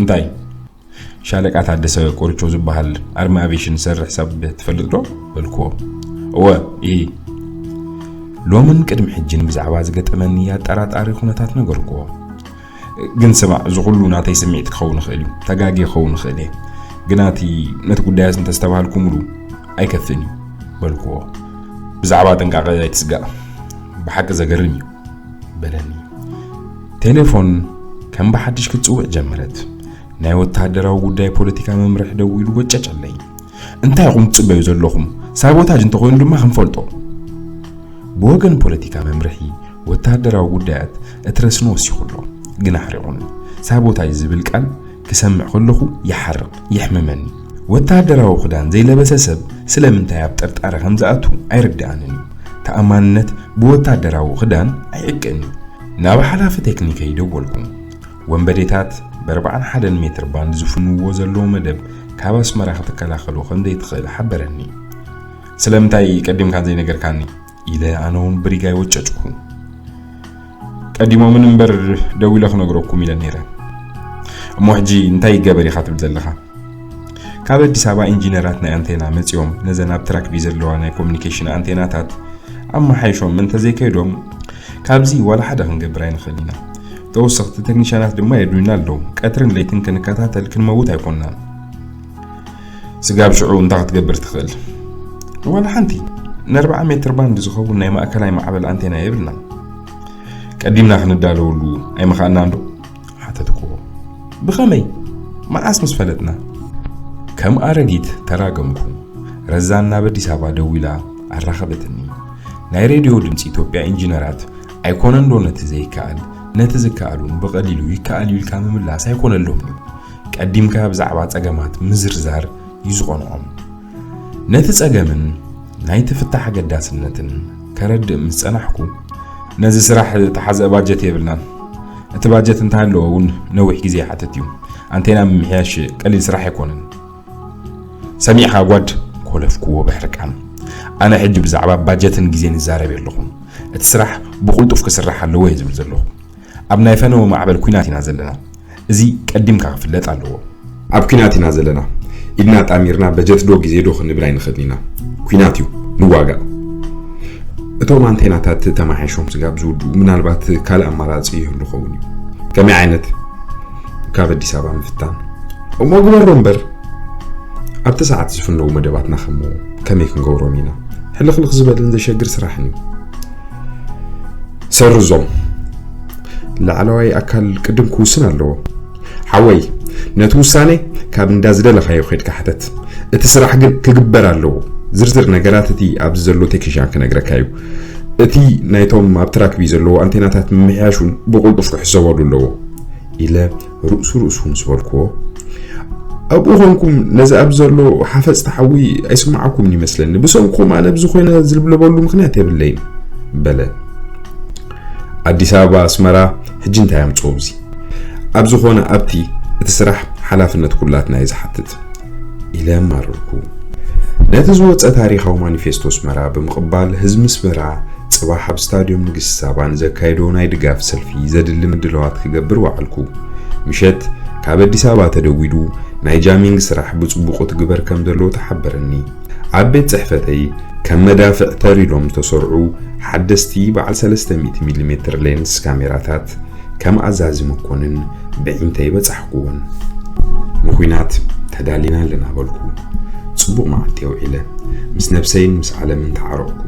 "እንታይ?" "ሻለቃ ታደሰ ቆርቾ ዝበሃል ኣርሚ ኣቪዬሽን ዝሰርሕ ሰብ ትፈልጥ ዶ?" በልክዎ። "እወ፣ ኢ። ሎምን ቅድሚ ሕጅን ብዛዕባ ዝገጠመኒ ኣጠራጣሪ ኩነታት ነገርክዎ። ግን ስማዕ፣ እዚ ኩሉ ናተይ ስምዒት ክኸውን ይኽእል እዩ፣ ተጋግየ ክኸውን ይኽእል እየ። ግና እቲ፣ ነቲ ጉዳያት እንተስተባሃልኩምሉ ኣይከፍእን እዩ" በልክዎ። "ብዛዕባ ጥንቃቐ ኣይትስጋእ፣ ብሓቂ ዘገርም እዩ" በለኒ። ቴሌፎን ከም ብሓድሽ ክትጽውዕ ጀመረት። ናይ ወተሃደራዊ ጉዳይ ፖለቲካ መምርሒ ደዊሉ ወጨጨለይ። "እንታይ ኢኹም ትጽበዩ ዘለኹም? ሳቦታጅ እንተኾይኑ ድማ ክንፈልጦ።" ብወገን ፖለቲካ መምርሒ ወተሃደራዊ ጉዳያት እትረስን ወሲኹ ኣሎ፣ ግን ኣሕሪቑኒ። ሳቦታጅ ዝብል ቃል ክሰምዕ ከለኹ ይሓርቕ፣ የሕምመኒ። ወተሃደራዊ ክዳን ዘይለበሰ ሰብ ስለምንታይ ኣብ ጥርጣረ ከም ዝኣቱ ኣይርድኣንን እዩ። ተኣማንነት ብወተሃደራዊ ክዳን ኣይዕቀን እዩ። ናብ ሓላፊ ቴክኒከይ ደወልኩ። ወንበዴታት ብኣርባዓን ሓደን ሜትር ባንድ ዝፍንዎ ዘለዉ መደብ ካብ ኣስመራ ክትከላኸሎ ከም ዘይትኽእል ሓበረኒ። "ስለምንታይ ቀዲምካ ዘይነገርካኒ?" ኢለ ኣነ እውን ብሪጋ ይወጨጭኩ። "ቀዲሞምን እምበር ደዊለ ክነግረኩም ኢለ ነይረ። እሞ ሕጂ እንታይ ይገበር ኢኻ ትብል ዘለኻ?" "ካብ ኣዲስ ኣበባ ኢንጂነራት ናይ ኣንቴና መጺኦም ነዘን ኣብ ትራክቢ ዘለዋ ናይ ኮሚኒኬሽን ኣንቴናታት ኣመሓይሾም እንተዘይከይዶም ካብዚ ዋላ ሓደ ክንገብር ኣይንኽእል ኢና። ተወሰኽቲ ቴክኒሻናት ድማ የድልዩና ኣለዉ። ቀትርን ለይትን ክንከታተል ክንመውት ኣይኮንናን። ስጋብ ሽዑ እንታይ ክትገብር ትኽእል?" "ዋላ ሓንቲ። ንኣርብዓ ሜትር ባንድ ዝኸውን ናይ ማእከላይ ማዕበል ኣንቴና የብልናን። ቀዲምና ክንዳለወሉ ኣይምኸኣልናን ዶ?" ሓተትኩዎ። "ብኸመይ? መዓስ ምስ ፈለጥና?" ከም ኣረጊት ተራገምኩ። ረዛን ናብ ኣዲስ ኣበባ ደዊላ ኣራኸበትኒ። ናይ ሬድዮ ድምፂ ኢትዮጵያ ኢንጂነራት፣ "ኣይኮነን ዶ ነቲ ዘይከኣል፣ ነቲ ዝከኣል እውን ብቐሊሉ ይከኣል እዩ" ኢልካ ምምላስ ኣይኮነሎምን እዩ። ቀዲምካ ብዛዕባ ጸገማት ምዝርዛር እዩ ዝቐንዖም። ነቲ ጸገምን ናይቲ ፍታሕ ኣገዳስነትን ከረድእ ምስ ጸናሕኩ፣ ነዚ ስራሕ ተሓዘ ባጀት የብልናን። እቲ ባጀት እንተሃለወ እውን ነዊሕ ግዜ ይሓትት እዩ። ኣንቴና ምምሕያሽ ቀሊል ስራሕ ኣይኮነን። ሰሚዕኻ ጓድ? ኮለፍኩዎ ብሕርቃን። ኣነ ሕጂ ብዛዕባ ባጀትን ግዜን ይዛረብ የለኹን። እቲ ስራሕ ብቕልጡፍ ክስራሕ ኣለዎ እየ ዝብል ዘለኹ። ኣብ ናይ ፈነወ ማዕበል ኲናት ኢና ዘለና። እዚ ቀዲምካ ክፍለጥ ኣለዎ። ኣብ ኲናት ኢና ዘለና። ኢድና ጣሚርና በጀት ዶ ግዜ ዶ ክንብል ኣይንኽእልን ኢና። ኲናት እዩ። ንዋጋእ። እቶም ኣንቴናታት ተማሓይሾም ስጋብ ዝውድኡ ምናልባት ካልእ ኣማራጺ ይህሉ ኸውን እዩ። ከመይ ዓይነት? ካብ ኣዲስ ኣበባ ምፍታን። እሞ ግበሮ እምበር። ኣብቲ ሰዓት ዝፍነዉ መደባትና ከሞ ከመይ ክንገብሮም ኢና? ሕልኽልኽ ዝበልን ዘሸግር ስራሕን እዩ። ሰርዞም። ላዕለዋይ ኣካል ቅድም ክውስን ኣለዎ። ሓወይ፣ ነቲ ውሳኔ ካብ እንዳ ዝደለኻዮ ኸይድካ ሕተት። እቲ ስራሕ ግን ክግበር ኣለዎ። ዝርዝር ነገራት እቲ ኣብዚ ዘሎ ቴክኒሻን ክነግረካ እዩ። እቲ ናይቶም ኣብ ትራክቢ ዘለዎ ኣንቴናታት ምምሕያሽ እውን ብቕልጡፍ ክሕሰበሉ ኣለዎ። ኢለ ርእሱ ርእሱ ምስ በልኩዎ፣ ኣብኡ ኾንኩም ነዚ ኣብ ዘሎ ሓፈጽቲ ሓዊ ኣይስምዓኩምን ይመስለኒ። ብሰንኩም ኣነ ኣብዚ ኮይነ ዝልብለበሉ ምኽንያት የብለይን፣ በለ። ኣዲስ ኣበባ ኣስመራ ሕጂ እንታይ ኣምጽኦ ኣብዚ? ኣብ ዝኾነ ኣብቲ እቲ ስራሕ ሓላፍነት ኩላትና እዩ ዝሓትት፣ ኢለ ኣማረርኩ። ነቲ ዝወጸ ታሪኻዊ ማኒፌስቶ ኣስመራ ብምቕባል ህዝቢ ኣስመራ ጽባሕ ኣብ ስታድዮም ንግስቲ ሳባ ንዘካየዶ ናይ ድጋፍ ሰልፊ ዘድሊ ምድላዋት ክገብር ወዓልኩ። ምሸት ካብ ኣዲስ ኣበባ ተደዊሉ ናይ ጃሚንግ ስራሕ ብጽቡቕ ትግበር ከም ዘሎ ተሓበረኒ። ኣብ ቤት ጽሕፈተይ ከም መዳፍዕ ተር ኢሎም ዝተሰርዑ ሓደስቲ በዓል ሰለስተ ሚእቲ ሚሊ ሜትር ሌንስ ካሜራታት ከም ኣዛዚ መኮንን ብዒንተይ በጻሕኩወን። ንኹናት ተዳሊና ኣለና በልኩ። ጽቡቕ መዓልቲ ኣውዒለ ምስ ነብሰይን ምስ ዓለምን ተዓረቕኩ።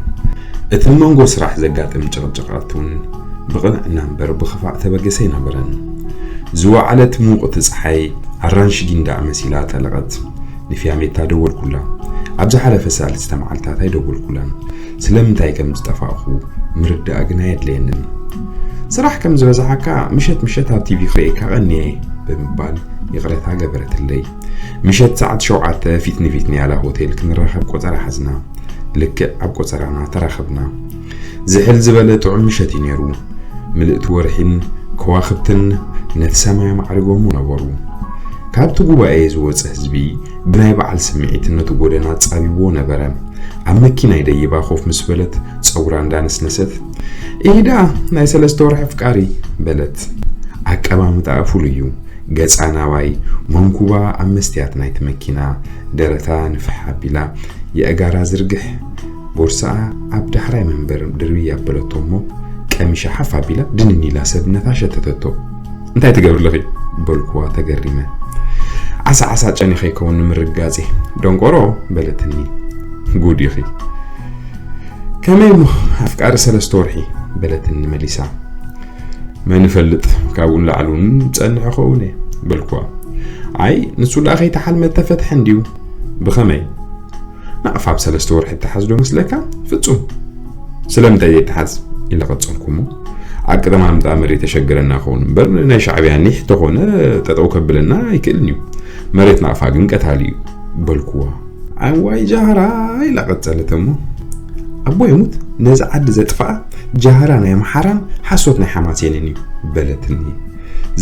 እቲ መንጎ ስራሕ ዘጋጥም ጭቕጭቓት እውን ብቕንዕና እምበር ብኽፋእ ተበገሰ ኣይነበረን። ዝወዓለት ምውቕቲ ጸሓይ ኣራንሺ ጊንዳዕ መሲላ ጠለቐት። ንፊያሜታ ደወልኩላ። ኣብ ዝሓለፈ ሳልስተ መዓልታት ኣይደወልኩላን። ስለምንታይ ከም ዝጠፋእኹ ምርዳእ ግን ኣየድለየንን። ስራሕ ከም ዝበዝሓካ ምሸት ምሸት ኣብ ቲቪ ክርእየካ ቀንየ ብምባል ይቕረታ ገበረትለይ። ምሸት ሰዓት ሸውዓተ ፊት ንፊት ንያላ ሆቴል ክንራኸብ ቆጸራ ሓዝና። ልክዕ ኣብ ቆጸራና ተራኸብና። ዝሕል ዝበለ ጥዑም ምሸት እዩ ነይሩ። ምልእቲ ወርሒን ከዋኽብትን ነቲ ሰማይ ኣማዕሪጎሞ ነበሩ። ካብቲ ጉባኤ ዝወጸ ህዝቢ ብናይ በዓል ስምዒት ነቲ ጎደና ጻቢብዎ ነበረ። ኣብ መኪናይ ደይባ ኮፍ ምስ በለት ጸጉራ እንዳነስነሰት፣ "ኢሂ ደኣ ናይ ሰለስተ ወርሒ ኣፍቃሪ" በለት። ኣቀማምጣኣ ፍሉይ እዩ። ገጻ ናባይ፣ መንኩባ ኣብ መስትያት ናይቲ መኪና፣ ደረታ ንፍሕ ኣቢላ፣ የእጋራ ዝርግሕ፣ ቦርሳኣ ኣብ ዳሕራይ መንበር ድርብይ ኣበለቶ እሞ፣ ቀሚሻ ሓፍ ኣቢላ ድንን ኢላ ሰብነታ ሸተተቶ። "እንታይ ትገብሪ ኣለኺ?" በልኩዋ ተገሪመ። "ዓሳ ዓሳ ጨኒኸ ይከውን ንምርጋጼ፣ ደንቆሮ" በለትኒ። "ጉድ ኢኺ። ከመይ እሞ ኣፍቃሪ ሰለስተ ወርሒ?" በለትኒ መሊሳ። "መን ይፈልጥ፣ ካብኡ ንላዕሊ እውን ጸንሕ እኸውን እየ" በልኩዋ። "ኣይ፣ ንሱ ደኣ ከይተሓልመ እተፈትሐ እንድዩ። ብኸመይ? ናቕፋ ኣብ ሰለስተ ወርሒ እተሓዝ ዶ መስለካ? ፍጹም!" "ስለምንታይ ዘይተሓዝ?" ኢለ ቀጸልኩ እሞ፣ ኣቀማምጣ መሬት የሸግረና ኸውን እምበር፣ ናይ ሻዕብያ ኒሕ ተኾነ ጠጠው ከብለና ኣይክእልን እዩ። መሬት ናቕፋ ግን ቀታሊ እዩ" በልኩዋ። "ኣዋይ ጃህራ" ኢላ ቀጸለት እሞ፣ "ኣቦ ይሙት፣ ነዚ ዓዲ ዘጥፍኣ ጃህራ ናይ ኣምሓራን ሓሶት ናይ ሓማሴንን እዩ" በለትኒ።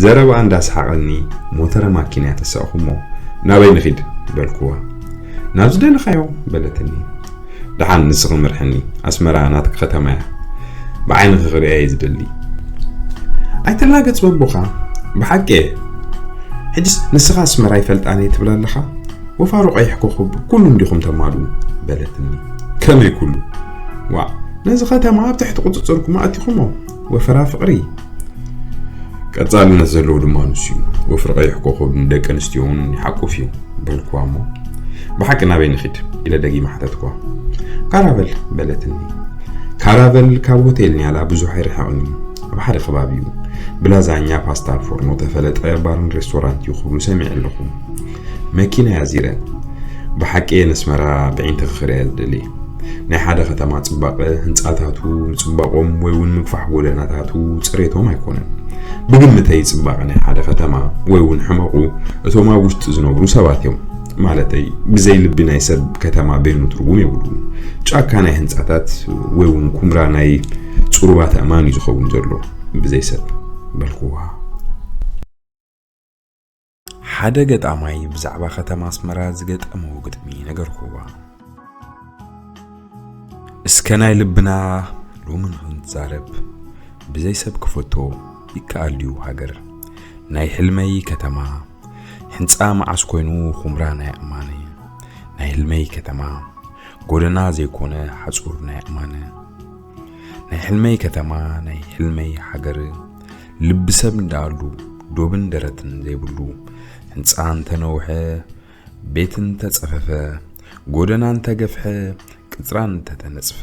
ዘረባኣ እንዳስሓቐኒ ሞተረ ማኪና ተሳእኹ እሞ፣ "ናበይ ንኺድ?" በልኩዋ። "ናብ ዝደለኻዮ" በለትኒ። "ደሓን ንስኺ ምርሕኒ፣ ኣስመራ ናትኪ ከተማ እያ። ብዓይንኺ ክርእያ እየ ዝደሊ።" "ኣይትላገጽ በቦኻ፣ ብሓቂ እየ። ሕጅስ ንስኻ ኣስመራ ኣይፈልጣን እየ ትብል ኣለኻ? ወፋሩ ቀይሕ ኮኾብ ኩሉ እንዲኹም ተማልኡ" በለትኒ። "ከመይ ኩሉ?" "ዋእ፣ ነዚ ከተማ ኣብ ትሕቲ ቁጽጽርኩም ኣእቲኹሞ፣ ወፈራ ፍቕሪ። ቀጻልነት ዘለዎ ድማ ንሱ እዩ። ወፍሪ ቀይሕ ኮኾብ ንደቂ ኣንስትዮ እውን ይሓቁፍ እዩ" በልኩዋ እሞ፣ "ብሓቂ ናበይ ንኺድ?" ኢለ ደጊመ ሓተትኩዋ። "ካራቨል" በለትኒ። ካራቨል ካብ ሆቴል ኒያላ ብዙሕ ኣይርሕቕን እዩ። ኣብ ሓደ ከባቢ እዩ። ብላዛኛ ፓስታ ኣብ ፎርኖ ተፈለጠ ባርን ሬስቶራንት እዩ ክብሉ ሰሚዐ ኣለኹ። መኪና ኣዚረ። ብሓቂ እየ ነስመራ ብዒንተኺ ክርእያ ዝደሊ። ናይ ሓደ ከተማ ጽባቐ፣ ህንጻታቱ፣ ምጽባቖም ወይ እውን ምግፋሕ ጎደናታቱ፣ ጽሬቶም ኣይኮነን። ብግምተይ ጽባቐ ናይ ሓደ ከተማ ወይ እውን ሕመቑ እቶም ኣብ ውሽጢ ዝነብሩ ሰባት እዮም። ማለተይ፣ ብዘይ ልቢ ናይ ሰብ ከተማ በይኑ ትርጉም የብሉን። ጫካ ናይ ህንጻታት ወይ እውን ኩምራ ናይ ጽሩባት ኣእማን እዩ ዝኸውን ዘሎ፣ ብዘይ ሰብ፣ በልክዋ። ሓደ ገጣማይ ብዛዕባ ከተማ ኣስመራ ዝገጠሞ ግጥሚ ነገርክዋ። እስከ ናይ ልብና ሎሚ ንኽንዛረብ፣ ብዘይ ሰብ ክፈቶ ይከኣል ድዩ ሃገር? ናይ ሕልመይ ከተማ፣ ሕንጻ መዓስ ኮይኑ ኹምራ ናይ ኣእማነ? ናይ ሕልመይ ከተማ፣ ጎደና ዘይኮነ ሓጹር ናይ ኣእማነ። ናይ ሕልመይ ከተማ፣ ናይ ሕልመይ ሃገር፣ ልቢ ሰብ እንዳኣሉ፣ ዶብን ደረትን ዘይብሉ፣ ሕንጻ እንተነውሐ፣ ቤት እንተጸፈፈ፣ ጎደና እንተገፍሐ፣ ቅጽራን እንተተነጽፈ፣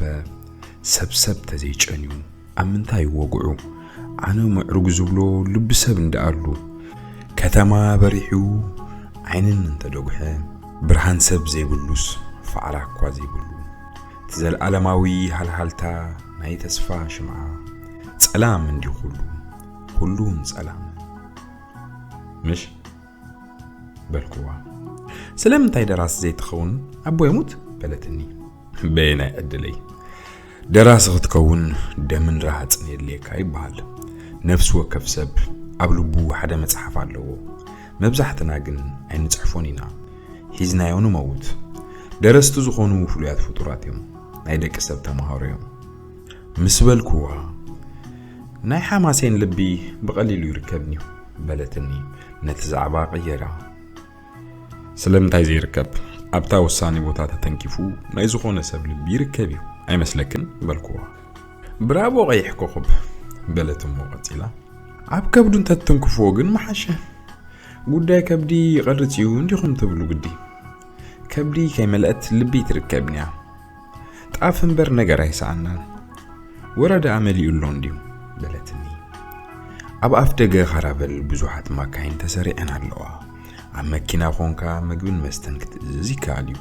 ሰብ ሰብ ተዘይጨንዩ፣ ኣብ ምንታይ ወግዑ? ኣነ ምዕሩግ ዝብሎ ልቢ ሰብ እንዳኣሉ፣ ከተማ በሪሑ ዓይንን እንተደጉሐ፣ ብርሃን ሰብ ዘይብሉስ፣ ፋዕራ እኳ ዘይብሉ፣ እቲ ዘለኣለማዊ ሃልሃልታ ናይ ተስፋ ሽምዓ፣ ጸላም እንዲ ኩሉ፣ ኩሉን ጸላም። ምሽ? በልክዋ። ስለምንታይ ደራሲ ዘይትኸውን ኣቦ ይሙት? በለትኒ። በየናይ ዕድለይ? ደራሲ ክትከውን ደምን ረሃጽን የድልየካ ይበሃል። ነፍሲ ወከፍ ሰብ ኣብ ልቡ ሓደ መጽሓፍ ኣለዎ። መብዛሕትና ግን ኣይንጽሕፎን ኢና። ሒዝናዮ ንመውት። ደረስቲ ዝኾኑ ፍሉያት ፍጡራት እዮም። ናይ ደቂ ሰብ ተማሃሮ እዮም። ምስ በልክዋ፣ ናይ ሓማሴን ልቢ ብቐሊሉ ይርከብን እዩ፣ በለትኒ ነቲ ዛዕባ ቀየራ። ስለምንታይ ዘይርከብ? ኣብታ ወሳኒ ቦታ ተተንኪፉ ናይ ዝኾነ ሰብ ልቢ ይርከብ እዩ፣ ኣይመስለክን? በልክዋ። ብራቮ ቀይሕ ኮኾብ፣ በለት እሞ ቀጺላ። ኣብ ከብዱ እንተትትንክፍዎ ግን ምሓሸ። ጉዳይ ከብዲ ይቐርጽ እዩ እንዲኹም ትብሉ ግዲ። ከብዲ ከይመልአት ልቢ ትርከብን እያ። ጣፍ እምበር ነገር ኣይሰኣናን። ወረ ደኣ መሊኡ ኣሎ እንድዩ፣ በለትኒ። ኣብ ኣፍ ደገ ካራቨል ብዙሓት ማካይን ተሰሪዐን ኣለዋ። ኣብ መኪና ኾንካ መግብን መስተን ክትእዝዝ ይከኣል እዩ።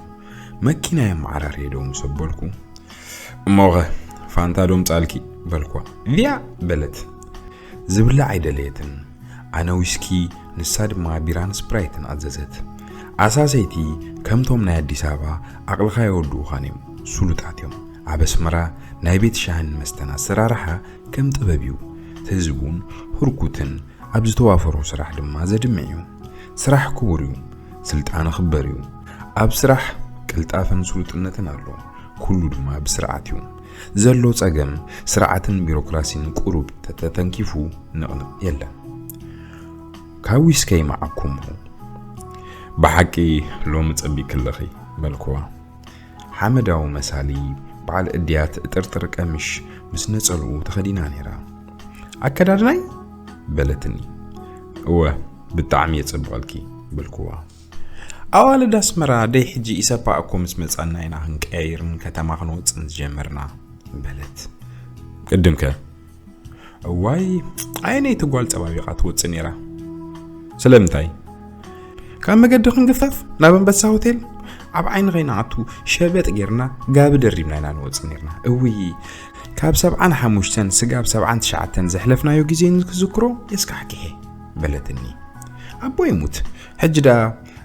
መኪና የመዓራርየ ዶ ምስ ኣበልኩ፣ እሞኸ ፋንታ ዶ ምጻልኪ? በልኳ። ቪያ! በለት። ዝብላዕ ኣይደለየትን። ኣነ ዊስኪ፣ ንሳ ድማ ቢራን ስፕራይትን ኣዘዘት። ኣሳሰይቲ ከምቶም ናይ ኣዲስ ኣበባ ዓቕልኻ የወድኡኻን እዮም። ስሉጣት እዮም። ኣብ ኣስመራ ናይ ቤት ሻሂን መስተን ኣሰራርሓ ከም ጥበብ እዩ። እቲ ህዝቢ እውን ህርኩትን ኣብ ዝተዋፈሮ ስራሕ ድማ ዘድምዕ እዩ። ስራሕ ክቡር እዩ። ስልጣን ክበር እዩ። ኣብ ስራሕ ቅልጣፈን ስሉጥነትን ኣሎ። ኩሉ ድማ ብስርዓት እዩ። ዘሎ ጸገም ስርዓትን ቢሮክራሲን ቁሩብ ተተተንኪፉ ንቕንቕ የለን። ካብ ዊስከይ መዓኩም። ብሓቂ ሎሚ ጸቢቕኪ ኣለኺ፣ በልክዋ። ሓመዳዊ መሳሊ በዓል እድያት እጥርጥር ቀሚሽ ምስ ነጸልኡ ተኸዲና ነይራ። ኣከዳድናይ? በለትኒ። እወ፣ ብጣዕሚ የጸብቐልኪ፣ በልክዋ። ኣዋልድ ኣስመራ ደይ ሕጂ ኢሰፓ እኮ ምስ መጻና ኢና ክንቀያይርን ከተማ ክንወጽእን ዝጀመርና፣ በለት። ቅድምከ? እዋይ፣ ኣየነይቲ ጓል ጸባቢቓ ትወጽእ ነይራ? ስለምንታይ? ካብ መገዲ ክንግፈፍ ናብ ኣንበሳ ሆቴል ኣብ ዓይኒ ከይንኣቱ ሸበጥ ጌርና ጋቢ ደሪብና ኢና ንወጽእ ነይርና። እውይ፣ ካብ ሰብዓን ሓሙሽተን ስጋብ ሰብዓን ትሽዓተን ዘሕለፍናዮ ግዜ ክዝክሮ የስካሕክሐ፣ በለትኒ። ኣቦ ይሙት፣ ሕጂ ደኣ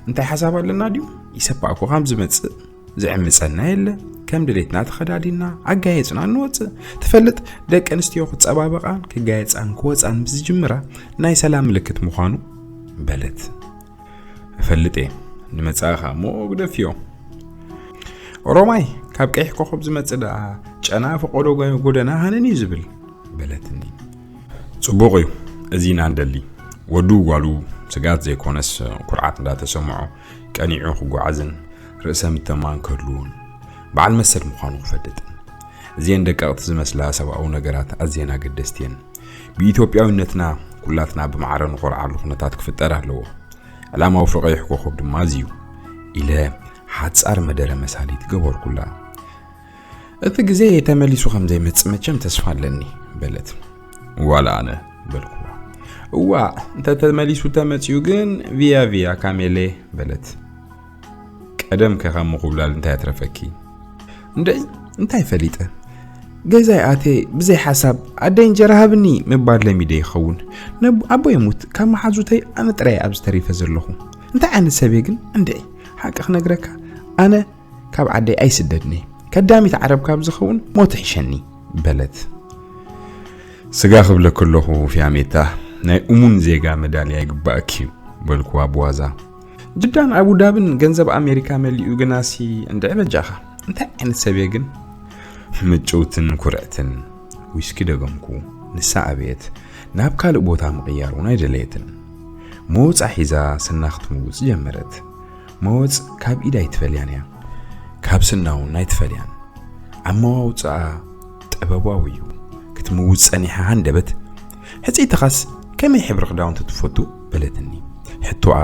እንታይ ሓሳብ ኣለና ድዩ? ኢሰፓ እኮ ካብ ዝመጽእ ዝዕምጸና የለ። ከም ድሌትና ተኸዳዲና ኣጋየጽና ንወጽእ። ትፈልጥ፣ ደቂ ኣንስትዮ ክጸባበቓን ክጋየጻን ክወጻን ምስ ዝጅምራ ናይ ሰላም ምልክት ምዃኑ፣ በለት። እፈልጥ እየ፣ ንመጻእኻ እሞ ግደፍዮ። ኦሮማይ፣ ካብ ቀይሕ ኮኸብ ዝመጽእ ደኣ ጨና ፈቆዶ ጎ-፣ ጎደና ሃነን እዩ ዝብል፣ በለትኒ። ጽቡቕ እዩ፣ እዚ ኢና ንደሊ። ወዱ ጓሉ ስግኣት ዘይኮነስ ኩርዓት እንዳተሰምዖ ቀኒዑ ክጓዓዝን ርእሰ ምትእምማን ክህልውን በዓል መሰል ምዃኑ ክፈልጥን። እዚኤን ደቀቕቲ ዝመስላ ሰብኣዊ ነገራት ኣዝየን ኣገደስቲ እየን። ብኢትዮጵያዊነትና ኩላትና ብማዕረ ንኾርዓሉ ኩነታት ክፍጠር ኣለዎ። ዕላማዊ ፍረ ቀይሕ ኮኸብ ድማ እዚ እዩ ኢለ ሓጻር መደረ መሳሊት ገበርኩላ። እቲ ግዜ ተመሊሱ ከም ዘይመጽእ መቸም ተስፋ ኣለኒ፣ በለት። ዋላ ኣነ፣ በልኩዋ። እዋእ፣ እንተ ተመሊሱ ተመጺኡ ግን ቪያ ቪያ ካሜሌ፣ በለት። ቀደም ከ ካብ ምኹብላል እንታይ ኣትረፈኪ? እንድዒ፣ እንታይ ፈሊጠ? ገዛይ ኣትየ ብዘይ ሓሳብ ኣደይ እንጀራ ሃብኒ ምባል ለሚደ ይኸውን። ነብ-፣ ኣቦይ ሙት ካብ መሓዙተይ ኣነ ጥራይ ኣብዚ ተሪፈ ዘለኹ። እንታይ ዓይነት ሰብ እየ ግን? እንድዒ፣ ሓቂ ክነግረካ፣ ኣነ ካብ ዓደይ ኣይስደድኒ። ከዳሚት ዓረብ ካብ ዝኸውን ሞት ይሕሸኒ፣ በለት። ስጋ ክብለኪ ኣለኹ ፊያሜታ፣ ናይ እሙን ዜጋ መዳልያ ይግባእኪ እዩ፣ በልኩዋ ብዋዛ። ጅዳን ኣቡዳብን ገንዘብ ኣሜሪካ መሊኡ ግናሲ እንድዒ በጃኻ። እንታይ ዓይነት ሰብ እየ ግን? ምጭውትን ኩርዕትን። ዊስኪ ደገምኩ። ንሳ ኣበየት ናብ ካልእ ቦታ ምቕያር እውን ኣይደለየትን። መወፃ ሒዛ ስና ክትምውፅ ጀመረት። መወፅ ካብ ኢድ ኣይትፈልያን እያ፣ ካብ ስና እውን ኣይትፈልያን። ኣመዋውፅኣ ጥበባዊ እዩ። ክትምውፅ ፀኒሓ ሃንደበት፣ ሕፅይትኻስ ከመይ ሕብሪ ክዳውንቲ ትፈቱ? በለትኒ። ሕቶኣ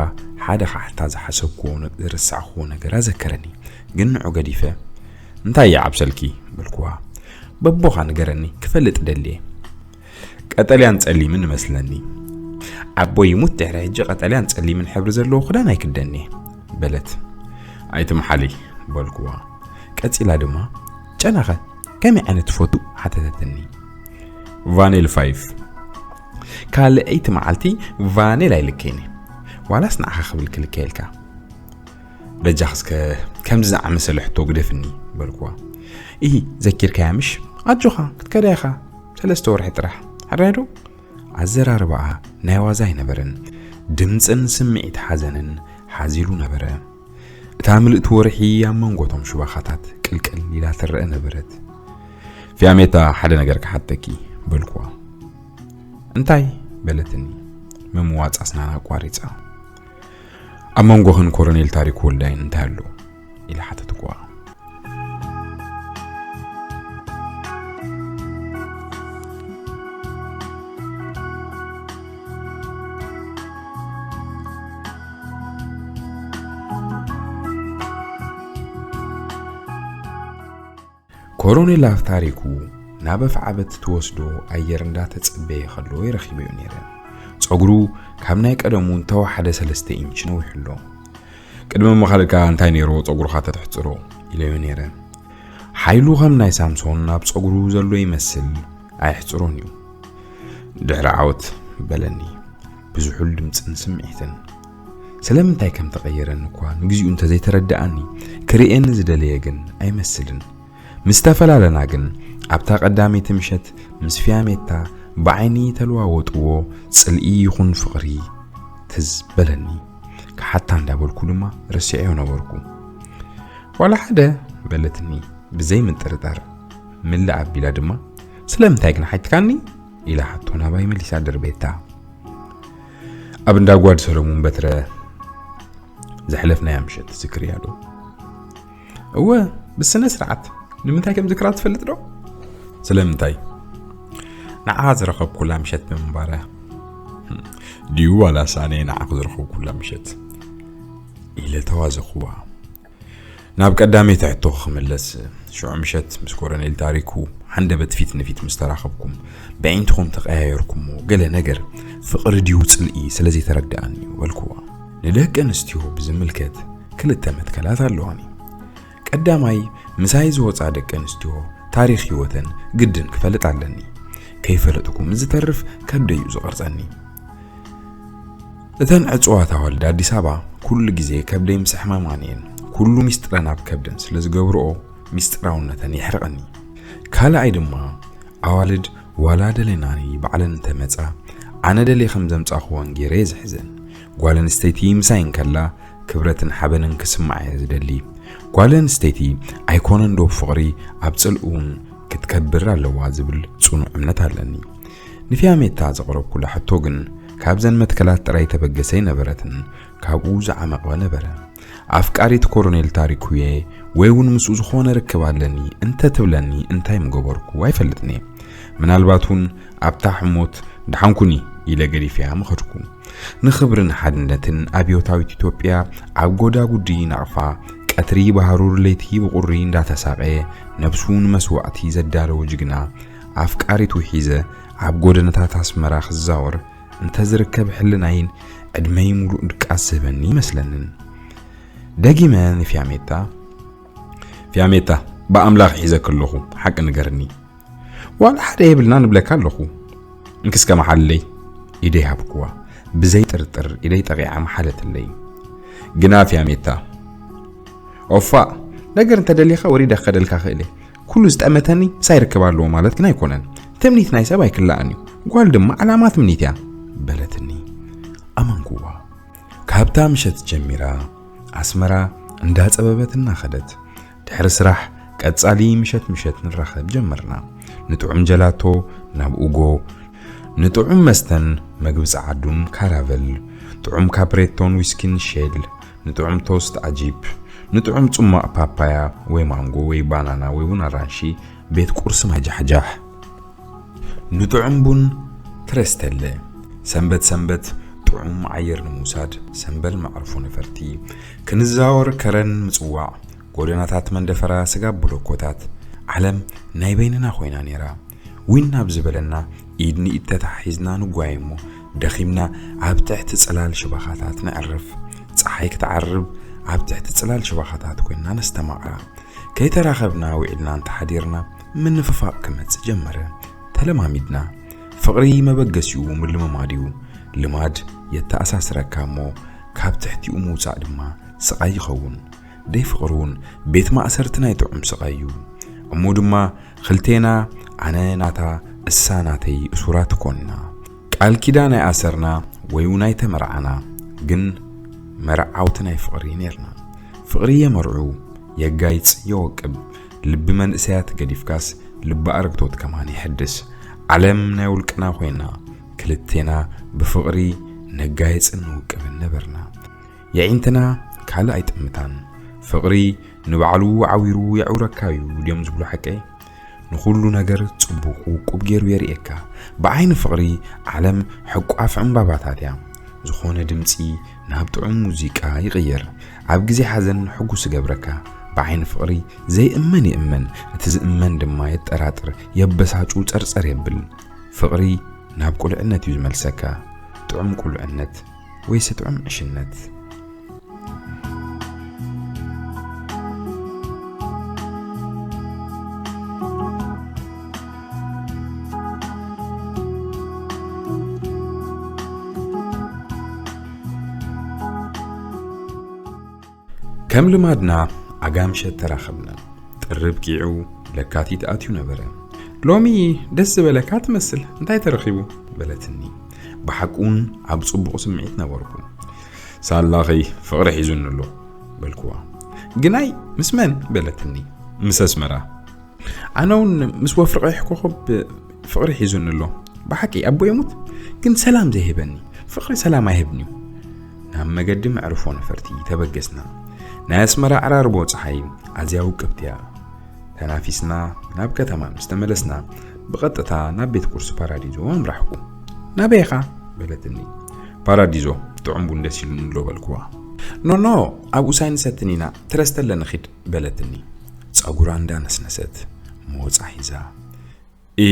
ሓደ ክሓታ ዝሓሰብኩዎ ነ- ዝረሳዕኩዎ ነገር ኣዘከረኒ። ግን ንዑ ገዲፈ፣ እንታይ እየ ዓብሰልኪ? በልኩዋ። በቦኻ ንገረኒ፣ ክፈልጥ ደልየ። ቀጠልያን ጸሊምን እመስለኒ። ኣቦይ ይሙት ድሕሪ ሕጂ ቀጠልያን ጸሊምን ሕብሪ ዘለዎ ክዳን ኣይክደንየ፣ በለት። ኣይትምሓሊ፣ በልኩዋ። ቀጺላ ድማ፣ ጨናኸ ከመይ ዓይነት ትፈቱ? ሓተተትኒ። ቫኔል ፋይፍ። ካልኣይቲ መዓልቲ ቫኔል ኣይልከይን እየ። ዋላስ ንዓኻ ክብል ክልከየልካ? በጃኽ እስከ ከምዚ ዝኣመሰለ ሕቶ ግደፍኒ፣ በልኩዋ። ኢሂ፣ ዘኪርካያ ምሽ? ኣጆኻ፣ ክትከዳ ኢኻ። ሰለስተ ወርሒ ጥራሕ። ሕራይ ዶ? ኣዘራርባኣ ናይ ዋዛ ኣይነበረን። ድምጽን ስምዒት ሓዘንን ሓዚሉ ነበረ። እታ ምልእቲ ወርሒ ኣብ መንጎ እቶም ሽባኻታት ቅልቅል ኢላ ትረአ ነበረት። ፊያሜታ፣ ሓደ ነገር ክሓተኪ፣ በልኩዋ። እንታይ? በለትኒ፣ ምምዋጽ ኣስናና ኣቋሪጻ። ኣብ መንጎኽን ኮሎኔል ታሪኩ ወልዳይን እንታይ ኣሎ? ኢለ ሓተትኩዋ። ኮሎኔል ኣብ ታሪኩ ናብ ኣፍዓበት ትወስዶ ኣየር እንዳተጸበየ ከሎ ይረኺበዮ ነይረ። ጸጉሩ ካብ ናይ ቀደሙ እንተወሓደ ሰለስተ ኢንች ነዊሑ ኣሎ። ቅድሚ ምኻድካ እንታይ ነይርዎ ጸጉርኻ ተትሕጽሮ? ኢለዮ ነይረ። ሓይሉ ከም ናይ ሳምሶን ኣብ ጸጉሩ ዘሎ ይመስል፣ ኣይሕጽሮን እዩ። ድሕሪ ዓወት በለኒ፣ ብዝሑል ድምጽን ስምዒትን። ስለምንታይ ከም ተቐየረኒ እኳ ንግዚኡ እንተዘይተረድኣኒ፣ ክርእየኒ ዝደለየ ግን ኣይመስልን። ምስ ተፈላለና ግን፣ ኣብታ ቀዳመይቲ ምሸት ምስ ፊያሜታ ብዓይኒ ተለዋወጥዎ ጽልኢ ይኹን ፍቕሪ ትዝ በለኒ። ክሓታ እንዳበልኩ ድማ ረሲዐዮ ነበርኩ። ዋላ ሓደ በለትኒ ብዘይ ምጥርጣር። ምልእ ኣቢላ ድማ፣ ስለምንታይ ግን ሓቲትካኒ? ኢላ ሕቶ ናባይ መሊሳ ደርቤታ። ኣብ እንዳ ጓድ ሰለሙን በትረ ዘሕለፍናያ ምሸት ትዝክርያ ዶ? እወ፣ ብስነ ስርዓት። ንምንታይ ከም ዝክራ ትፈልጥ ዶ? ስለምንታይ? ንዓኻ ዝረኸብኩላ ምሸት ብምንባረ። ድዩ ዋላስ ኣነ ንዓኹ ዝረኸብኩላ ምሸት? ኢለ ተዋዘኽዋ። ናብ ቀዳመይቲ ሕቶ ክምለስ፣ ሽዑ ምሸት ምስ ኮሎኔል ታሪኩ ሓንደበት ፊት ንፊት ምስ ተራኸብኩም፣ በዒንትኹም ተቀያየርኩሞ ገለ ነገር፣ ፍቕሪ ድዩ ጽልኢ ስለ ዘይተረድኣኒ እዩ በልኩዋ። ንደቂ ኣንስትዮ ብዝምልከት ክልተ መትከላት ኣለዋኒ። ቀዳማይ፣ ምሳይ ዝወጻ ደቂ ኣንስትዮ ታሪኽ ህይወተን ግድን ክፈልጥ ኣለኒ። ከይፈለጥኩ ምስ ዝተርፍ ከብደይ እዩ ዝቐርጸኒ። እተን ዕጹዋት ኣዋልድ ኣዲስ ኣበባ ኩሉ ግዜ ከብደይ ምስ ሕማማን እየን። ኩሉ ሚስጥረን ኣብ ከብደን ስለ ዝገብርኦ ሚስጥራውነተን የሕርቐኒ። ካልኣይ ድማ ኣዋልድ ዋላ ደለናኒ ባዕለን እንተመጻ ኣነ ደልየ ከም ዘምጻኹወን ገይረ እየ ዝሕዘን። ጓል ኣንስተይቲ ምሳይ እንከላ ክብረትን ሓበንን ክስምዓ እየ ዝደሊ። ጓል ኣንስተይቲ ኣይኮነን ዶ ብፍቕሪ ኣብ ጽልኢ እውን ክትከብር ኣለዋ ዝብል ጽኑዕ እምነት ኣለኒ። ንፊያሜታ ዘቕረብኩላ ሕቶ ግን ካብዘን መትከላት ጥራይ ተበገሰ ኣይነበረትን፣ ካብኡ ዝዓመቐ ነበረ። ኣፍቃሪት ኮሎኔል ታሪኩየ ወይ እውን ምስኡ ዝኾነ ርክብ ኣለኒ እንተ ትብለኒ እንታይ ምገበርኩ ኣይፈልጥን እየ። ምናልባት እውን ኣብታ ሕሞት ደሓንኩኒ ኢለ ገዲፈያ ምኸድኩ። ንኽብርን ሓድነትን ኣብዮታዊት ኢትዮጵያ ኣብ ጎዳጉዲ ናቕፋ ቀትሪ ብሃሩር ለይቲ ብቑሪ እንዳተሳቐየ ነብሱ ንመስዋእቲ ዘዳለወ ጅግና ኣፍቃሪቱ ሒዘ ኣብ ጎደናታት ኣስመራ ክዛወር እንተ ዝርከብ ሕልናይን ዕድመይ ሙሉእ ድቃስ ዝህበኒ ይመስለንን። ደጊመ ንፊያሜታ፣ ፊያሜታ፣ ብኣምላኽ ሒዘኪ ኣለኹ፣ ሓቂ ንገርኒ። ዋላ ሓደ የብልና ንብለካ ኣለኹ። እንክስከ መሓልለይ፣ ኢደይ ሃብኩዋ። ብዘይ ጥርጥር ኢደይ ጠቒዓ መሓለትለይ። ግና ፊያሜታ፣ ኦፋ፣ ነገር እንተደሊኻ ወሪደ ክኸደልካ ክእል እየ። ኩሉ ዝጠመተኒ ምሳይ ርክብ ኣለዎ ማለት ግን ኣይኮነን። ትምኒት ናይ ሰብ ኣይክላእን እዩ። ጓል ድማ ዕላማ ትምኒት እያ በለትኒ። ኣመንኩዋ። ካብታ ምሸት ጀሚራ ኣስመራ እንዳጸበበት እናኸደት፣ ድሕሪ ስራሕ ቀጻሊ ምሸት ምሸት ንራኸብ ጀመርና። ንጥዑም ጀላቶ ናብ ኡጎ፣ ንጥዑም መስተን መግቢ ጸዓዱን ካራቨል፣ ጥዑም ካፕሬቶን ዊስኪን ሼል፣ ንጥዑም ቶስት ዓጂብ፣ ንጥዑም ጽማቕ ፓፓያ ወይ ማንጎ ወይ ባናና ወይ እውን ኣራንሺ፣ ቤት ቁርሲ ማጃሕጃሕ፣ ንጥዑም ቡን ትረስተለ። ሰንበት ሰንበት ጥዑም ኣየር ንምውሳድ ሰንበል መዕርፎ ነፈርቲ ክንዛወር ከረን ምጽዋዕ፣ ጎደናታት መንደፈራ ስጋብ ብሎኮታት፣ ዓለም ናይ በይንና ኮይና ነይራ። ዊን ናብ ዝበለና ኢድ ንኢድ ተተሓሒዝና ንጓየ እሞ ደኺምና ኣብ ትሕቲ ጽላል ሽባኻታት ነዕርፍ። ጸሓይ ክትዓርብ ኣብ ትሕቲ ጽላል ሽባኻታት ኮይንና ነስተማቕራ። ከይተራኸብና ውዒልና እንተሓዲርና ምንፍፋቕ ክመጽእ ጀመረ። ተለማሚድና። ፍቕሪ መበገሲኡ ምልምማድ እዩ። ልማድ የተኣሳስረካ እሞ ካብ ትሕቲኡ ምውጻእ ድማ ስቓይ ይኸውን። ደይ ፍቕሪ እውን ቤት ማእሰርቲ ናይ ጥዑም ስቓይ እዩ። እሞ ድማ ክልቴና ኣነ ናታ እሳ ናተይ እሱራት ኮንና። ቃል ኪዳን ኣይኣሰርና ወይ እውን ኣይተመርዓና፣ ግን መርዓውቲ ናይ ፍቕሪ ነርና። ፍቕሪ የመርዑ፣ የጋይጽ፣ የወቅብ። ልቢ መንእሰያት ገዲፍካስ ልቢ ኣረግቶት ከማን ይሕድስ። ዓለም ናይ ውልቅና ኮይና ክልቴና ብፍቕሪ ነጋይጽን ንውቅብን ነበርና። የዒንትና ካልእ ኣይጥምታን። ፍቕሪ ንባዕሉ ዓዊሩ የዕውረካ እዩ ድዮም ዝብሉ ሓቀይ? ንኹሉ ነገር ጽቡቕ ውቁብ ገይሩ የርእየካ። ብዓይኒ ፍቕሪ ዓለም ሕቋፍ ዕምባባታት እያ። ዝኾነ ድምጺ ናብ ጥዑም ሙዚቃ ይቕየር። ኣብ ግዜ ሓዘን ሕጉስ ይገብረካ። ብዓይኒ ፍቕሪ ዘይእመን ይእመን፣ እቲ ዝእመን ድማ የጠራጥር፣ የበሳጩ ጸርጸር የብል። ፍቕሪ ናብ ቁልዕነት እዩ ዝመልሰካ። ጥዑም ቁልዕነት ወይስ ጥዑም ዕሽነት? ከም ልማድና ኣጋምሸት ተራኸብና። ጥሪ ብቂዑ ለካቲት ኣትዩ ነበረ። "ሎሚ ደስ ዝበለካ ትመስል፣ እንታይ ተረኺቡ?" በለትኒ። ብሓቁን ኣብ ጽቡቕ ስምዒት ነበርኩ። "ሳላኺ ፍቕሪ ሒዙኒ ኣሎ" በልኩዋ። "ግናይ ምስ መን?" በለትኒ። "ምስ ኣስመራ። ኣነ እውን ምስ ወፍሪ ቀይሕ ኮኸብ ፍቕሪ ሒዙኒ ኣሎ። ብሓቂ ኣቦ የሙት ግን ሰላም ዘይህበኒ፣ ፍቕሪ ሰላም ኣይህብን'ዩ።" ናብ መገዲ መዕርፎ ነፈርቲ ተበገስና። ናይ ኣስመራ ዕራርቦ ጸሓይ ኣዝያ ውቅብቲ እያ። ተናፊስና ናብ ከተማ ምስ ተመለስና፣ ብቐጥታ ናብ ቤት ቁርሲ ፓራዲዞ ኣምራሕኩ። "ናበይ ኢኻ?" በለትኒ። "ፓራዲዞ፣ ጥዑም ቡን ደስ ኢሉኒ ኣሎ" በልኩዋ። "ኖ ኖ፣ ኣብኡ ሳይንሰትን ኢና፣ ትረስተለ ንኺድ" በለትኒ። ጸጉራ እንዳነስነሰት መወጻ ሒዛ። "ኢ፣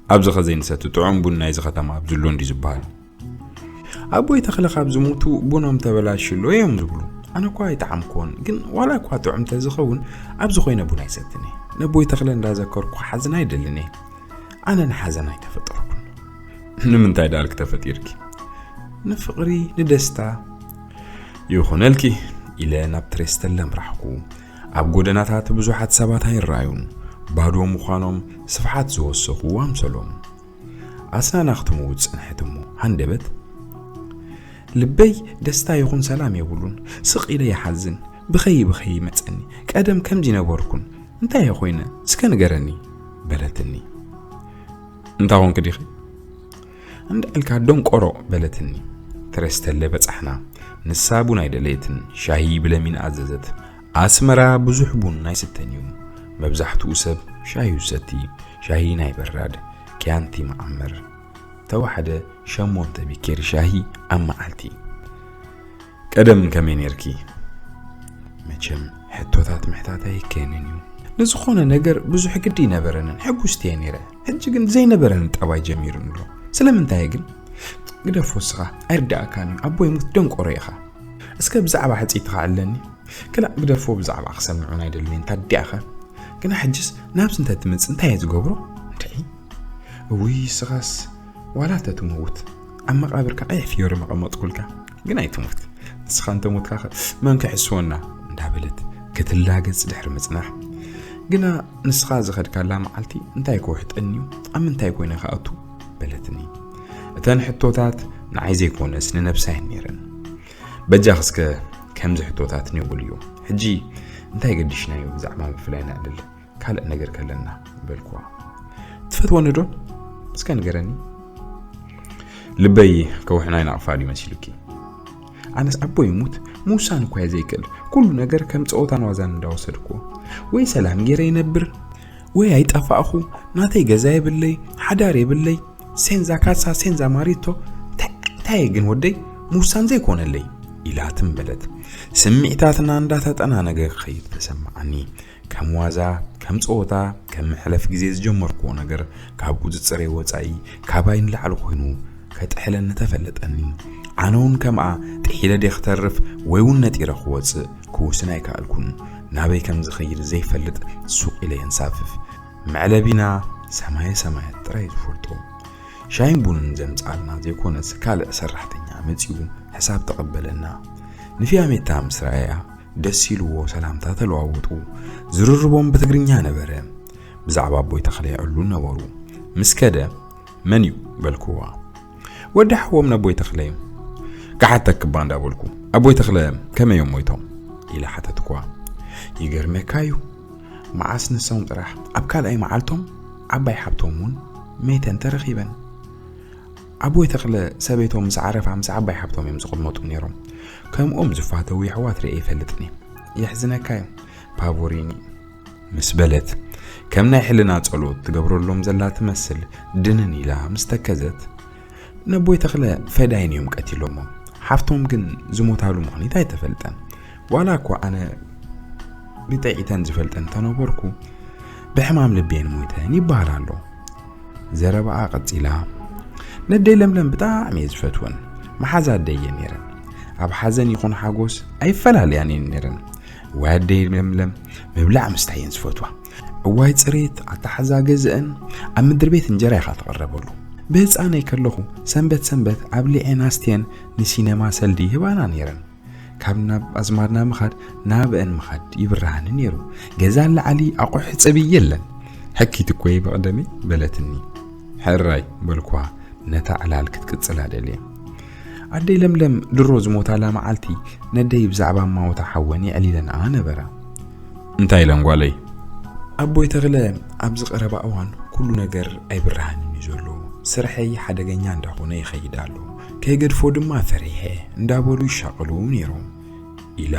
ኣብዚ ኸ ዘይንሰቲ ጥዑም ቡን ናይዚ ኸተማ ኣብዚ ኣሎ እንድዩ ዝበሃል?" "ኣቦይ ተኽለ ካብ ዝሞቱ ቡኖም ተበላሽሎ እዮም ዝብሉ። ኣነ እኳ ኣይጠዓምኩዎን፣ ግን ዋላ እኳ ጥዑም ተዝኸውን ኣብዚ ኮይነ ቡን ኣይሰትን እየ። ነቦይ ተኽለ እንዳዘከርኩ ሓዘን ኣይደልን እየ። ኣነ ንሓዘን ኣይተፈጠርኩን።" "ንምንታይ ደኣልክ ተፈጢርኪ?" "ንፍቕሪ፣ ንደስታ።" "ይኹነልኪ" ኢለ ናብ ትሬስተለ ኣምራሕኩ። ኣብ ጎደናታት ብዙሓት ሰባት ኣይረኣዩን። ባዶ ምዃኖም ስፍሓት ዝወሰኹ ኣምሰሎም። ኣስናና ክትምውት ጸንሐት እሞ ሃንደበት፣ "ልበይ ደስታ ይኹን ሰላም የብሉን። ስቕ ኢለ ይሓዝን። ብኸይ ብኸይ ይመጸኒ። ቀደም ከምዚ ነበርኩን። እንታይ እየ ኮይነ? እስከ ንገረኒ" በለትኒ። "እንታ ኾንክ ዲኺ?" "እንዳልካ ደንቆሮ" በለትኒ። ትረስተለ በጻሕና። ንሳ ቡን ኣይደለየትን፣ ሻሂ ብለሚን ኣዘዘት። ኣስመራ ብዙሕ ቡን ኣይስተን እዩ። መብዛሕትኡ ሰብ ሻሂ ይሰቲ፣ ሻሂ ናይ በራድ፣ ኪያንቲ መዓመር። ተዋሕደ ሸሞንተ ቢኬሪ ሻሂ ኣብ መዓልቲ። "ቀደም ከመይ ኔርኪ?" መቸም ሕቶታት ምሕታት ኣይከንን እዩ። ንዝኾነ ነገር ብዙሕ ግዲ ኣይነበረንን፣ ሕጉስቲ እየ ኔረ። ሕጂ ግን ዘይነበረኒ ጠባይ ጀሚሩኒ ኣሎ። ስለምንታይ ግን? ግደፎ እስኻ፣ ኣይርዳእካን እዩ። ኣቦይ ሙት ደንቆሮ ኢኻ። እስከ ብዛዕባ ሕጽይትኻ ኣለኒ። ክላእ ግደፎ፣ ብዛዕባ ክሰምዑን ኣይደልን እየ። እንታይ ድኣ ኸ? ግና ሕጅስ ናብዚ እንተ ትመጽእ እንታይ እየ ዝገብሮ? እንታይ? እውይ፣ ስኻስ ዋላ እንተ ትመውት፣ ኣብ መቓብርካ ቀይሕ ፍዮሪ መቐመጥኩልካ። ግን ኣይትሙት። ንስኻ እንተ ሞትካ ኸ መን ክሕስወና? እንዳበለት ክትላገጽ ድሕሪ ምጽናሕ፣ "ግና ንስኻ ዝኸድካላ መዓልቲ እንታይ ክውሕጠኒ እዩ? ኣብ ምንታይ ኮይነ ክኣቱ?" በለትኒ። እተን ሕቶታት ንዓይ ዘይኮነስ ንነብሳ እየን ነይረን። "በጃኽ እስከ ከምዚ ሕቶታት ንውል እዩ። ሕጂ እንታይ ገዲሽናዮ ብዛዕባ ምፍላይ ነዕልል? ካልእ ነገር ከለና?" በልኩዋ። "ትፈትወኒ ዶ? እስከ ንገረኒ። ልበይ ከውሕናይ ናቕፋ ድዩ መሲሉኪ?" ኣነስ ኣቦ ይሙት ምውሳን እኳ እየ ዘይክእል። ኩሉ ነገር ከም ጸወታን ዋዛን እንዳወሰድኩዎ፣ ወይ ሰላም ገይረ ይነብር፣ ወይ ኣይጠፋእኹ፣ ናተይ ገዛ የብለይ፣ ሓዳር የብለይ፣ ሴንዛ ካሳ ሴንዛ ማሪቶ፣ እንታይ እንታይ ግን ወደይ ምውሳን ዘይኮነለይ ኢላ ትም በለት። ስምዒታትና እንዳተጠናነገ ክኸይድ ተሰማዓኒ። ከም ዋዛ፣ ከም ጸወታ፣ ከም መሕለፍ ግዜ ዝጀመርኩዎ ነገር ካብ ቁጽጽረይ ወጻኢ፣ ካባይ ንላዕሊ ኮይኑ ከጥሕለኒ ተፈለጠኒ። ኣነ እውን ከምኣ ጥሒለ ድየ ክተርፍ ወይ እውን ነጢረ ክወጽእ ክውስን ኣይከኣልኩን። ናበይ ከም ዝኸይድ ዘይፈልጥ ሱቕ ኢለ የንሳፍፍ። መዕለቢና ሰማየ ሰማያት ጥራይ ዝፈልጦ። ሻሂን ቡንን ዘምጽኣልና ዘይኮነስ ካልእ ሰራሕተኛ መጺኡ ሕሳብ ተቐበለና። ንፊያሜታ ምስ ረኣያ ደስ ኢልዎ ሰላምታ ተለዋወጡ። ዝርርቦም ብትግርኛ ነበረ። ብዛዕባ ኣቦይ ተኽለ የዕሉ ነበሩ። ምስ ከደ፣ "መን እዩ?" በልኩዋ። "ወዲ ሓዎም ነቦይ ተኽለ እዩ። ክሓተኪ እባ እንዳበልኩ፣ ኣቦይ ተኽለ ከመይ እዮም ሞይቶም?" ኢለ ሓተትኩዋ። "ይገርመካ እዩ፣ መዓስ ንሶም ጥራሕ ኣብ ካልኣይ መዓልቶም ዓባይ ሓብቶም እውን መይተን ተረኺበን። ኣቦይ ተኽለ ሰበይቶም ምስ ዓረፋ ምስ ዓባይ ሓብቶም እዮም ዝቕመጡ ነይሮም። ከምኦም ዝፋተዉ የሕዋት ርእየ ይፈልጥን እየ። የሕዝነካ እዩ፣ ፓቮሪኒ" ምስ በለት፣ ከም ናይ ሕልና ጸሎት ትገብረሎም ዘላ ትመስል ድንን ኢላ ምስ ተከዘት፣ "ነቦይ ተኽለ ፈዳይን እዮም ቀቲሎሞ። ሓፍቶም ግን ዝሞታሉ ምኽኒት ኣይተፈልጠን። ዋላ እኳ ኣነ ብጥዒተን ዝፈልጠን እንተነበርኩ፣ ብሕማም ልቢ እየን ሞይተን ይበሃል ኣሎ." ዘረባኣ ቀጺላ፣ "ነደይ ለምለም ብጣዕሚ እየ ዝፈትወን፣ መሓዛ ኣደይ እየን ነይረን። ኣብ ሓዘን ይኹን ሓጎስ ኣይፈላለያን እየን ነይረን። እዋይ ኣደይ ለምለም፣ ምብላዕ ምስታይ እየን ዝፈትዋ። እዋይ ጽሬት ኣተሓዛ ገዝአን፣ ኣብ ምድሪ ቤት እንጀራ ኢኻ ትቕረበሉ። ብህጻነይ ከለኹ ሰንበት ሰንበት ኣብሊዐን ኣስትየን ንሲነማ ሰልዲ ይህባና ነይረን። ካብ ናብ ኣዝማድና ምኻድ ናብአን ምኻድ ይብርሃኒ ነይሩ። ገዛ ላዕሊ ኣቑሑ ሕጸቢ የለን። ሕኪት እኮ እየ ብቐደመይ" በለትኒ። "ሕራይ" በልኳ፣ ነታ ዕላል ክትቅጽላ ደልየ። ኣደይ ለምለም ድሮ ዝሞታላ መዓልቲ ነደይ ብዛዕባ ማውታ ሓወን የዕሊለንኣ ነበራ። "እንታይ ኢለን ጓለይ?" "ኣቦይ ተኽለ ኣብዚ ቀረባ እዋን ኩሉ ነገር ኣይብርሃንን እዩ ዘሎ። ስርሐይ ሓደገኛ እንዳኾነ ይኸይድ ኣሎ። ከይገድፎ ድማ ፈሪሐ" እንዳበሉ ይሻቐሉ ነይሮም ኢላ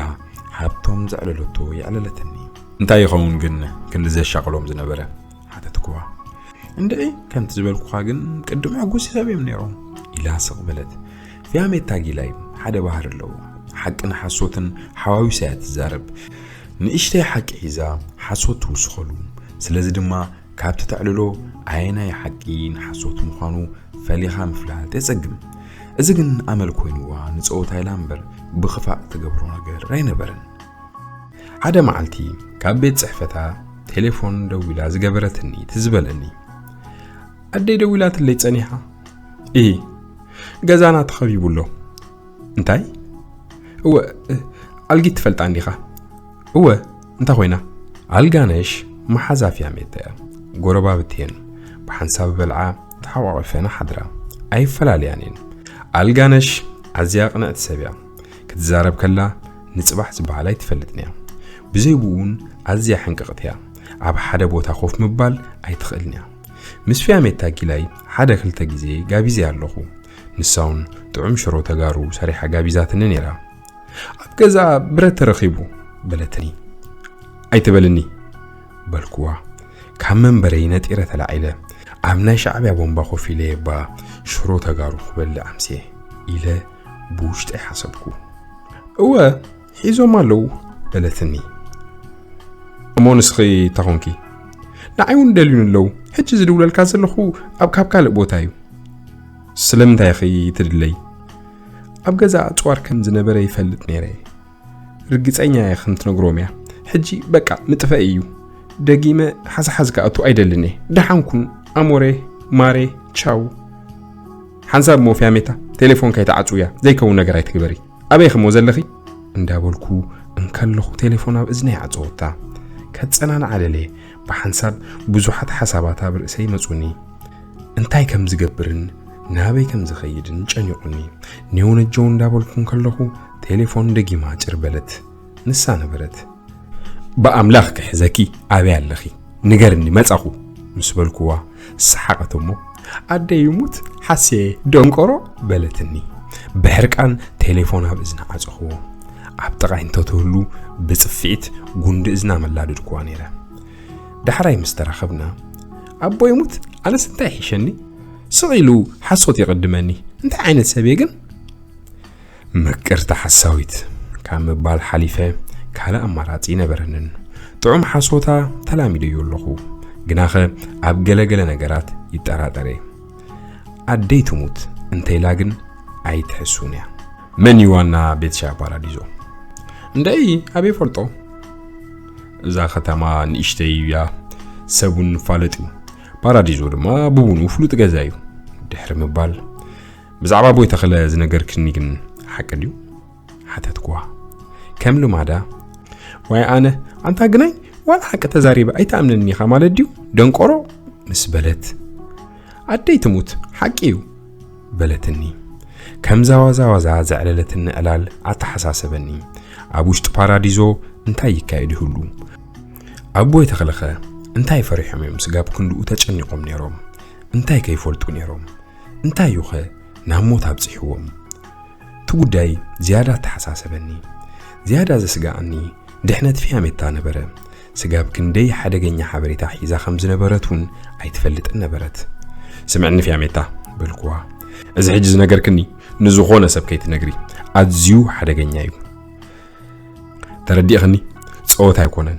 ሃብቶም ዘዕለለቶ የዕለለትኒ። "እንታይ ይኸውን ግን ክንዲ ዘሻቕሎም ዝነበረ?" ሓተትኩዋ። "እንድዒ ከምቲ ዝበልኩኻ ግን ቅድም ዕጉስ ሰብ እዮም ነይሮም" ኢላ ስቕ በለት። ፊያሜታ ጊላይ ሓደ ባህሪ ኣለዎ። ሓቅን ሓሶትን ሓዋዊሳ እያ ትዛረብ። ንእሽተይ ሓቂ ሒዛ ሓሶት ትውስኸሉ። ስለዚ ድማ ካብቲ ተዕልሎ ኣየናይ ሓቂ ንሓሶት ምዃኑ ፈሊኻ ምፍላጥ የጸግም። እዚ ግን ኣመል ኮይንዋ ንጸወታ ኢላ እምበር ብኽፋእ ትገብሮ ነገር ኣይነበረን። ሓደ መዓልቲ ካብ ቤት ጽሕፈታ ቴሌፎን ደዊላ ዝገበረትኒ ትዝ በለኒ። "ኣደይ ደዊላትለይ ጸኒሓ። እሂ፣ ገዛና ተኸቢቡ ኣሎ።" "እንታይ?" "እወ፣ ኣልጊት ትፈልጣ እንዲኻ?" "እወ፣ እንታይ ኮይና?" ኣልጋነሽ መሓዛ ፊያሜታ እያ። ጎረባብቲ እየን። ብሓንሳብ በልዓ ተሓቋቒፈን ሓድራ። ኣይፈላለያን እየን። ኣልጋነሽ ኣዝያ ቅንዕቲ ሰብ እያ። ክትዛረብ ከላ ንጽባሕ ዝበሃል ኣይትፈልጥን እያ። ብዘይ ብኡ እውን ኣዝያ ሕንቅቕቲ እያ። ኣብ ሓደ ቦታ ኮፍ ምባል ኣይትኽእልን እያ። ምስ ፊያሜታ ጊላይ ሓደ ክልተ ግዜ ጋቢዘያ ኣለኹ። ንሳ እውን ጥዑም ሽሮ ተጋሩ ሰሪሓ ጋቢዛትኒ ነይራ። "ኣብ ገዛ ብረት ተረኺቡ" በለትኒ። "ኣይትበልኒ" በልኩዋ። ካብ መንበረይ ነጢረ ተላዒለ። ኣብ ናይ ሻዕብያ ቦምባ ኮፍ ኢለ እባ ሽሮ ተጋሩ ክበልዕ ኣምስየ ኢለ ብውሽጠይ ሓሰብኩ። "እወ፣ ሒዞም ኣለዉ" በለትኒ። "እሞ ንስኺ እንታይ ኮንኪ?" "ንዓይ እውን ደልዩኒ ኣለዉ። ሕጂ ዝድውለልካ ዘለኹ ኣብ ካብ ካልእ ቦታ እዩ።" "ስለምንታይ ኢኺ ትድለይ?" "ኣብ ገዛ ኣጽዋር ከም ዝነበረ ይፈልጥ ነይረ እየ። ርግጸኛ እየ ከም ትነግሮም እያ። ሕጂ በቃ ምጥፋእ እዩ። ደጊመ ሓዝሓዝ ክኣቱ ኣይደልን እየ። ደሓን ኩን ኣሞሬ ማሬ፣ ቻው። ሓንሳብ እሞ ፊያሜታ፣ ቴሌፎንካ ኣይትዓጽውያ፣ ዘይከውን ነገር ኣይትግበሪ። ኣበይ ኢኺ እሞ ዘለኺ?" እንዳበልኩ እንከለኹ ቴሌፎን ኣብ እዝነይ ዓጸወታ። ከጸናንዓ ደልየ፣ ብሓንሳብ ብዙሓት ሓሳባት ኣብ ርእሰይ መጹኒ። እንታይ ከም ዝገብርን ናበይ ከም ዝኸይድን ጨኒቑኒ። ኔው ነጀው እንዳበልኩ እንከለኹ ቴሌፎን ደጊማ ጭር በለት። ንሳ ነበረት። "ብኣምላኽ ክሕዘኪ ኣበይ ኣለኺ? ንገርኒ መጻኹ" ምስ በልኩዋ ሰሓቐት እሞ "ኣደይ ይሙት ሓስየ ደንቆሮ" በለትኒ። ብሕርቃን ቴሌፎን ኣብ እዝና ዓጸኽዎ። ኣብ ጥቓይ እንተትህሉ ብጽፍዒት ጉንዲ እዝና መላደድኩዋ ነይረ። ዳሕራይ ምስ ተራኸብና "ኣቦ ይሙት ኣነስ እንታይ ይሕሸኒ? ስቕ ኢሉ ሓሶት ይቕድመኒ። እንታይ ዓይነት ሰብ እየ ግን?" ምቅርቲ ሓሳዊት ካብ ምባል ሓሊፈ ካልእ ኣማራጺ ነበረንን። ጥዑም ሓሶታ ተላሚደዮ ኣለኹ፣ ግናኸ ኣብ ገለገለ ነገራት ይጠራጠር እየ። ኣደይ ትሙት እንተኢላ ግን ኣይትሕሱን እያ። መን እዩ ዋና ቤት ሻሂ ፓራዲዞ? እንደይ ኣበይ ፈልጦ? እዛ ከተማ ንእሽተይ እያ፣ ሰብ እውን ይፋለጥ እዩ። ፓራዲዞ ድማ ብቡኑ ፍሉጥ ገዛ እዩ። ድሕሪ ምባል "ብዛዕባ ኣቦይ ተኽለ ዝነገርክኒ ግን ሓቂ ድዩ?" ሓተትኩዋ። ከም ልማዳ "ዋይ ኣነ፣ ኣንታ ግናይ ዋላ ሓቂ ተዛሪበ ኣይትኣምነኒ ኢኻ ማለት ድዩ ደንቆሮ?" ምስ በለት "ኣደይ ትሙት ሓቂ እዩ" በለትኒ። ከምዛ ዋዛ ዋዛ ዘዕለለትኒ ዕላል ኣተሓሳሰበኒ። ኣብ ውሽጢ ፓራዲዞ እንታይ ይካየድ ይህሉ? ኣቦይ ተኽለኸ እንታይ ፈሪሖም እዮም ስጋብ ክንድኡ ተጨኒቖም ነይሮም? እንታይ ከይፈልጡ ነይሮም? እንታይ እዩኸ ናብ ሞት ኣብጺሕዎም? እቲ ጉዳይ ዝያዳ ኣተሓሳሰበኒ። ዝያዳ ዘስግኣኒ ድሕነት ፊያሜታ ነበረ። ስጋብ ክንደይ ሓደገኛ ሓበሬታ ሒዛ ከም ዝነበረት እውን ኣይትፈልጥን ነበረት። "ስምዕኒ ፊያሜታ" በልኩዋ። "እዚ ሕጂ ዝነገርክኒ ንዝኾነ ሰብ ከይትነግሪ፣ ኣዝዩ ሓደገኛ እዩ። ተረዲእኽኒ? ጸወታ ኣይኮነን።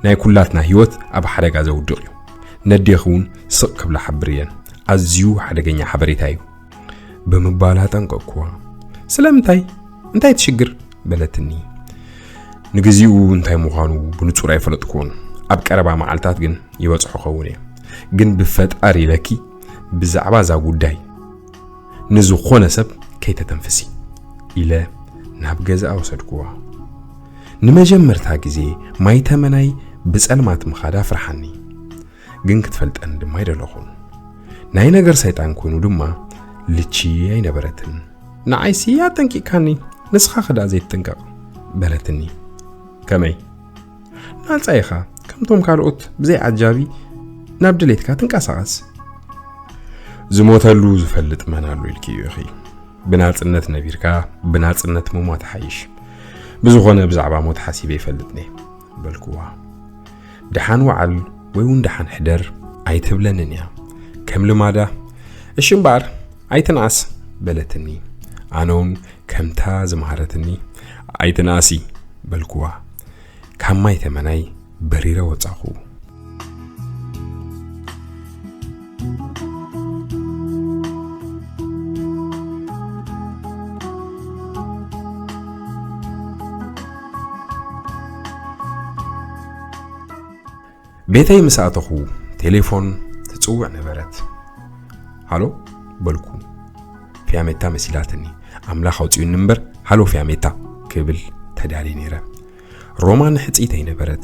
ናይ ኩላትና ህይወት ኣብ ሓደጋ ዘውድቕ እዩ። ነዴኺ እውን ስቕ ክብላ ሓብርየን። ኣዝዩ ሓደገኛ ሓበሬታ እዩ" ብምባል ኣጠንቀቕኩዋ። "ስለምንታይ? እንታይ ትሽግር?" በለትኒ። "ንግዚኡ እንታይ ምዃኑ ብንጹር ኣይፈለጥኩዎን። ኣብ ቀረባ መዓልታት ግን ይበጽሖ ኸውን እየ። ግን ብፈጣሪ ኢለኪ ብዛዕባ እዛ ጉዳይ ንዝኾነ ሰብ ከይተተንፍሲ" ኢለ ናብ ገዛኣ ወሰድኩዋ። ንመጀመርታ ግዜ ማይ ተመናይ ብጸልማት ምኻዳ ፍርሓኒ። ግን ክትፈልጠን ድማ ኣይደለኹን። ናይ ነገር ሰይጣን ኮይኑ ድማ ልቺ ኣይነበረትን። "ንዓይሲ ኣጠንቂቕካኒ፣ ንስኻ ክዳ ዘይትጥንቀቕ" በለትኒ። "ከመይ? ናጻ ኢኻ፣ ከምቶም ካልኦት ብዘይ ዓጃቢ ናብ ድሌትካ ትንቀሳቐስ። ዝሞተሉ ዝፈልጥ መን ኣሎ ኢልኪ ኢኺ? ብናጽነት ነቢርካ ብናጽነት ምሟት ሓይሽ። ብዝኾነ ብዛዕባ ሞት ሓሲበ ይፈልጥኒ" በልኩዋ። "ደሓን ወዓል ወይ እውን ደሓን ሕደር ኣይትብለንን እያ። ከም ልማዳ 'እሺ እምበኣር ኣይትንኣስ' በለትኒ። ኣነ እውን ከምታ ዝመሃረትኒ 'ኣይትንኣሲ' በልኩዋ። ካብ ማይ ተመናይ በሪረ ወጻኹ። ቤተይ ምስ ኣተኹ ቴሌፎን ትጽውዕ ነበረት። "ሃሎ?" በልኩ። ፊያሜታ መሲላትኒ። ኣምላኽ ኣውጺኡኒ እምበር፣ "ሃሎ ፊያሜታ" ክብል ተዳልየ ነይረ። ሮማን ሕጽይተይ ነበረት።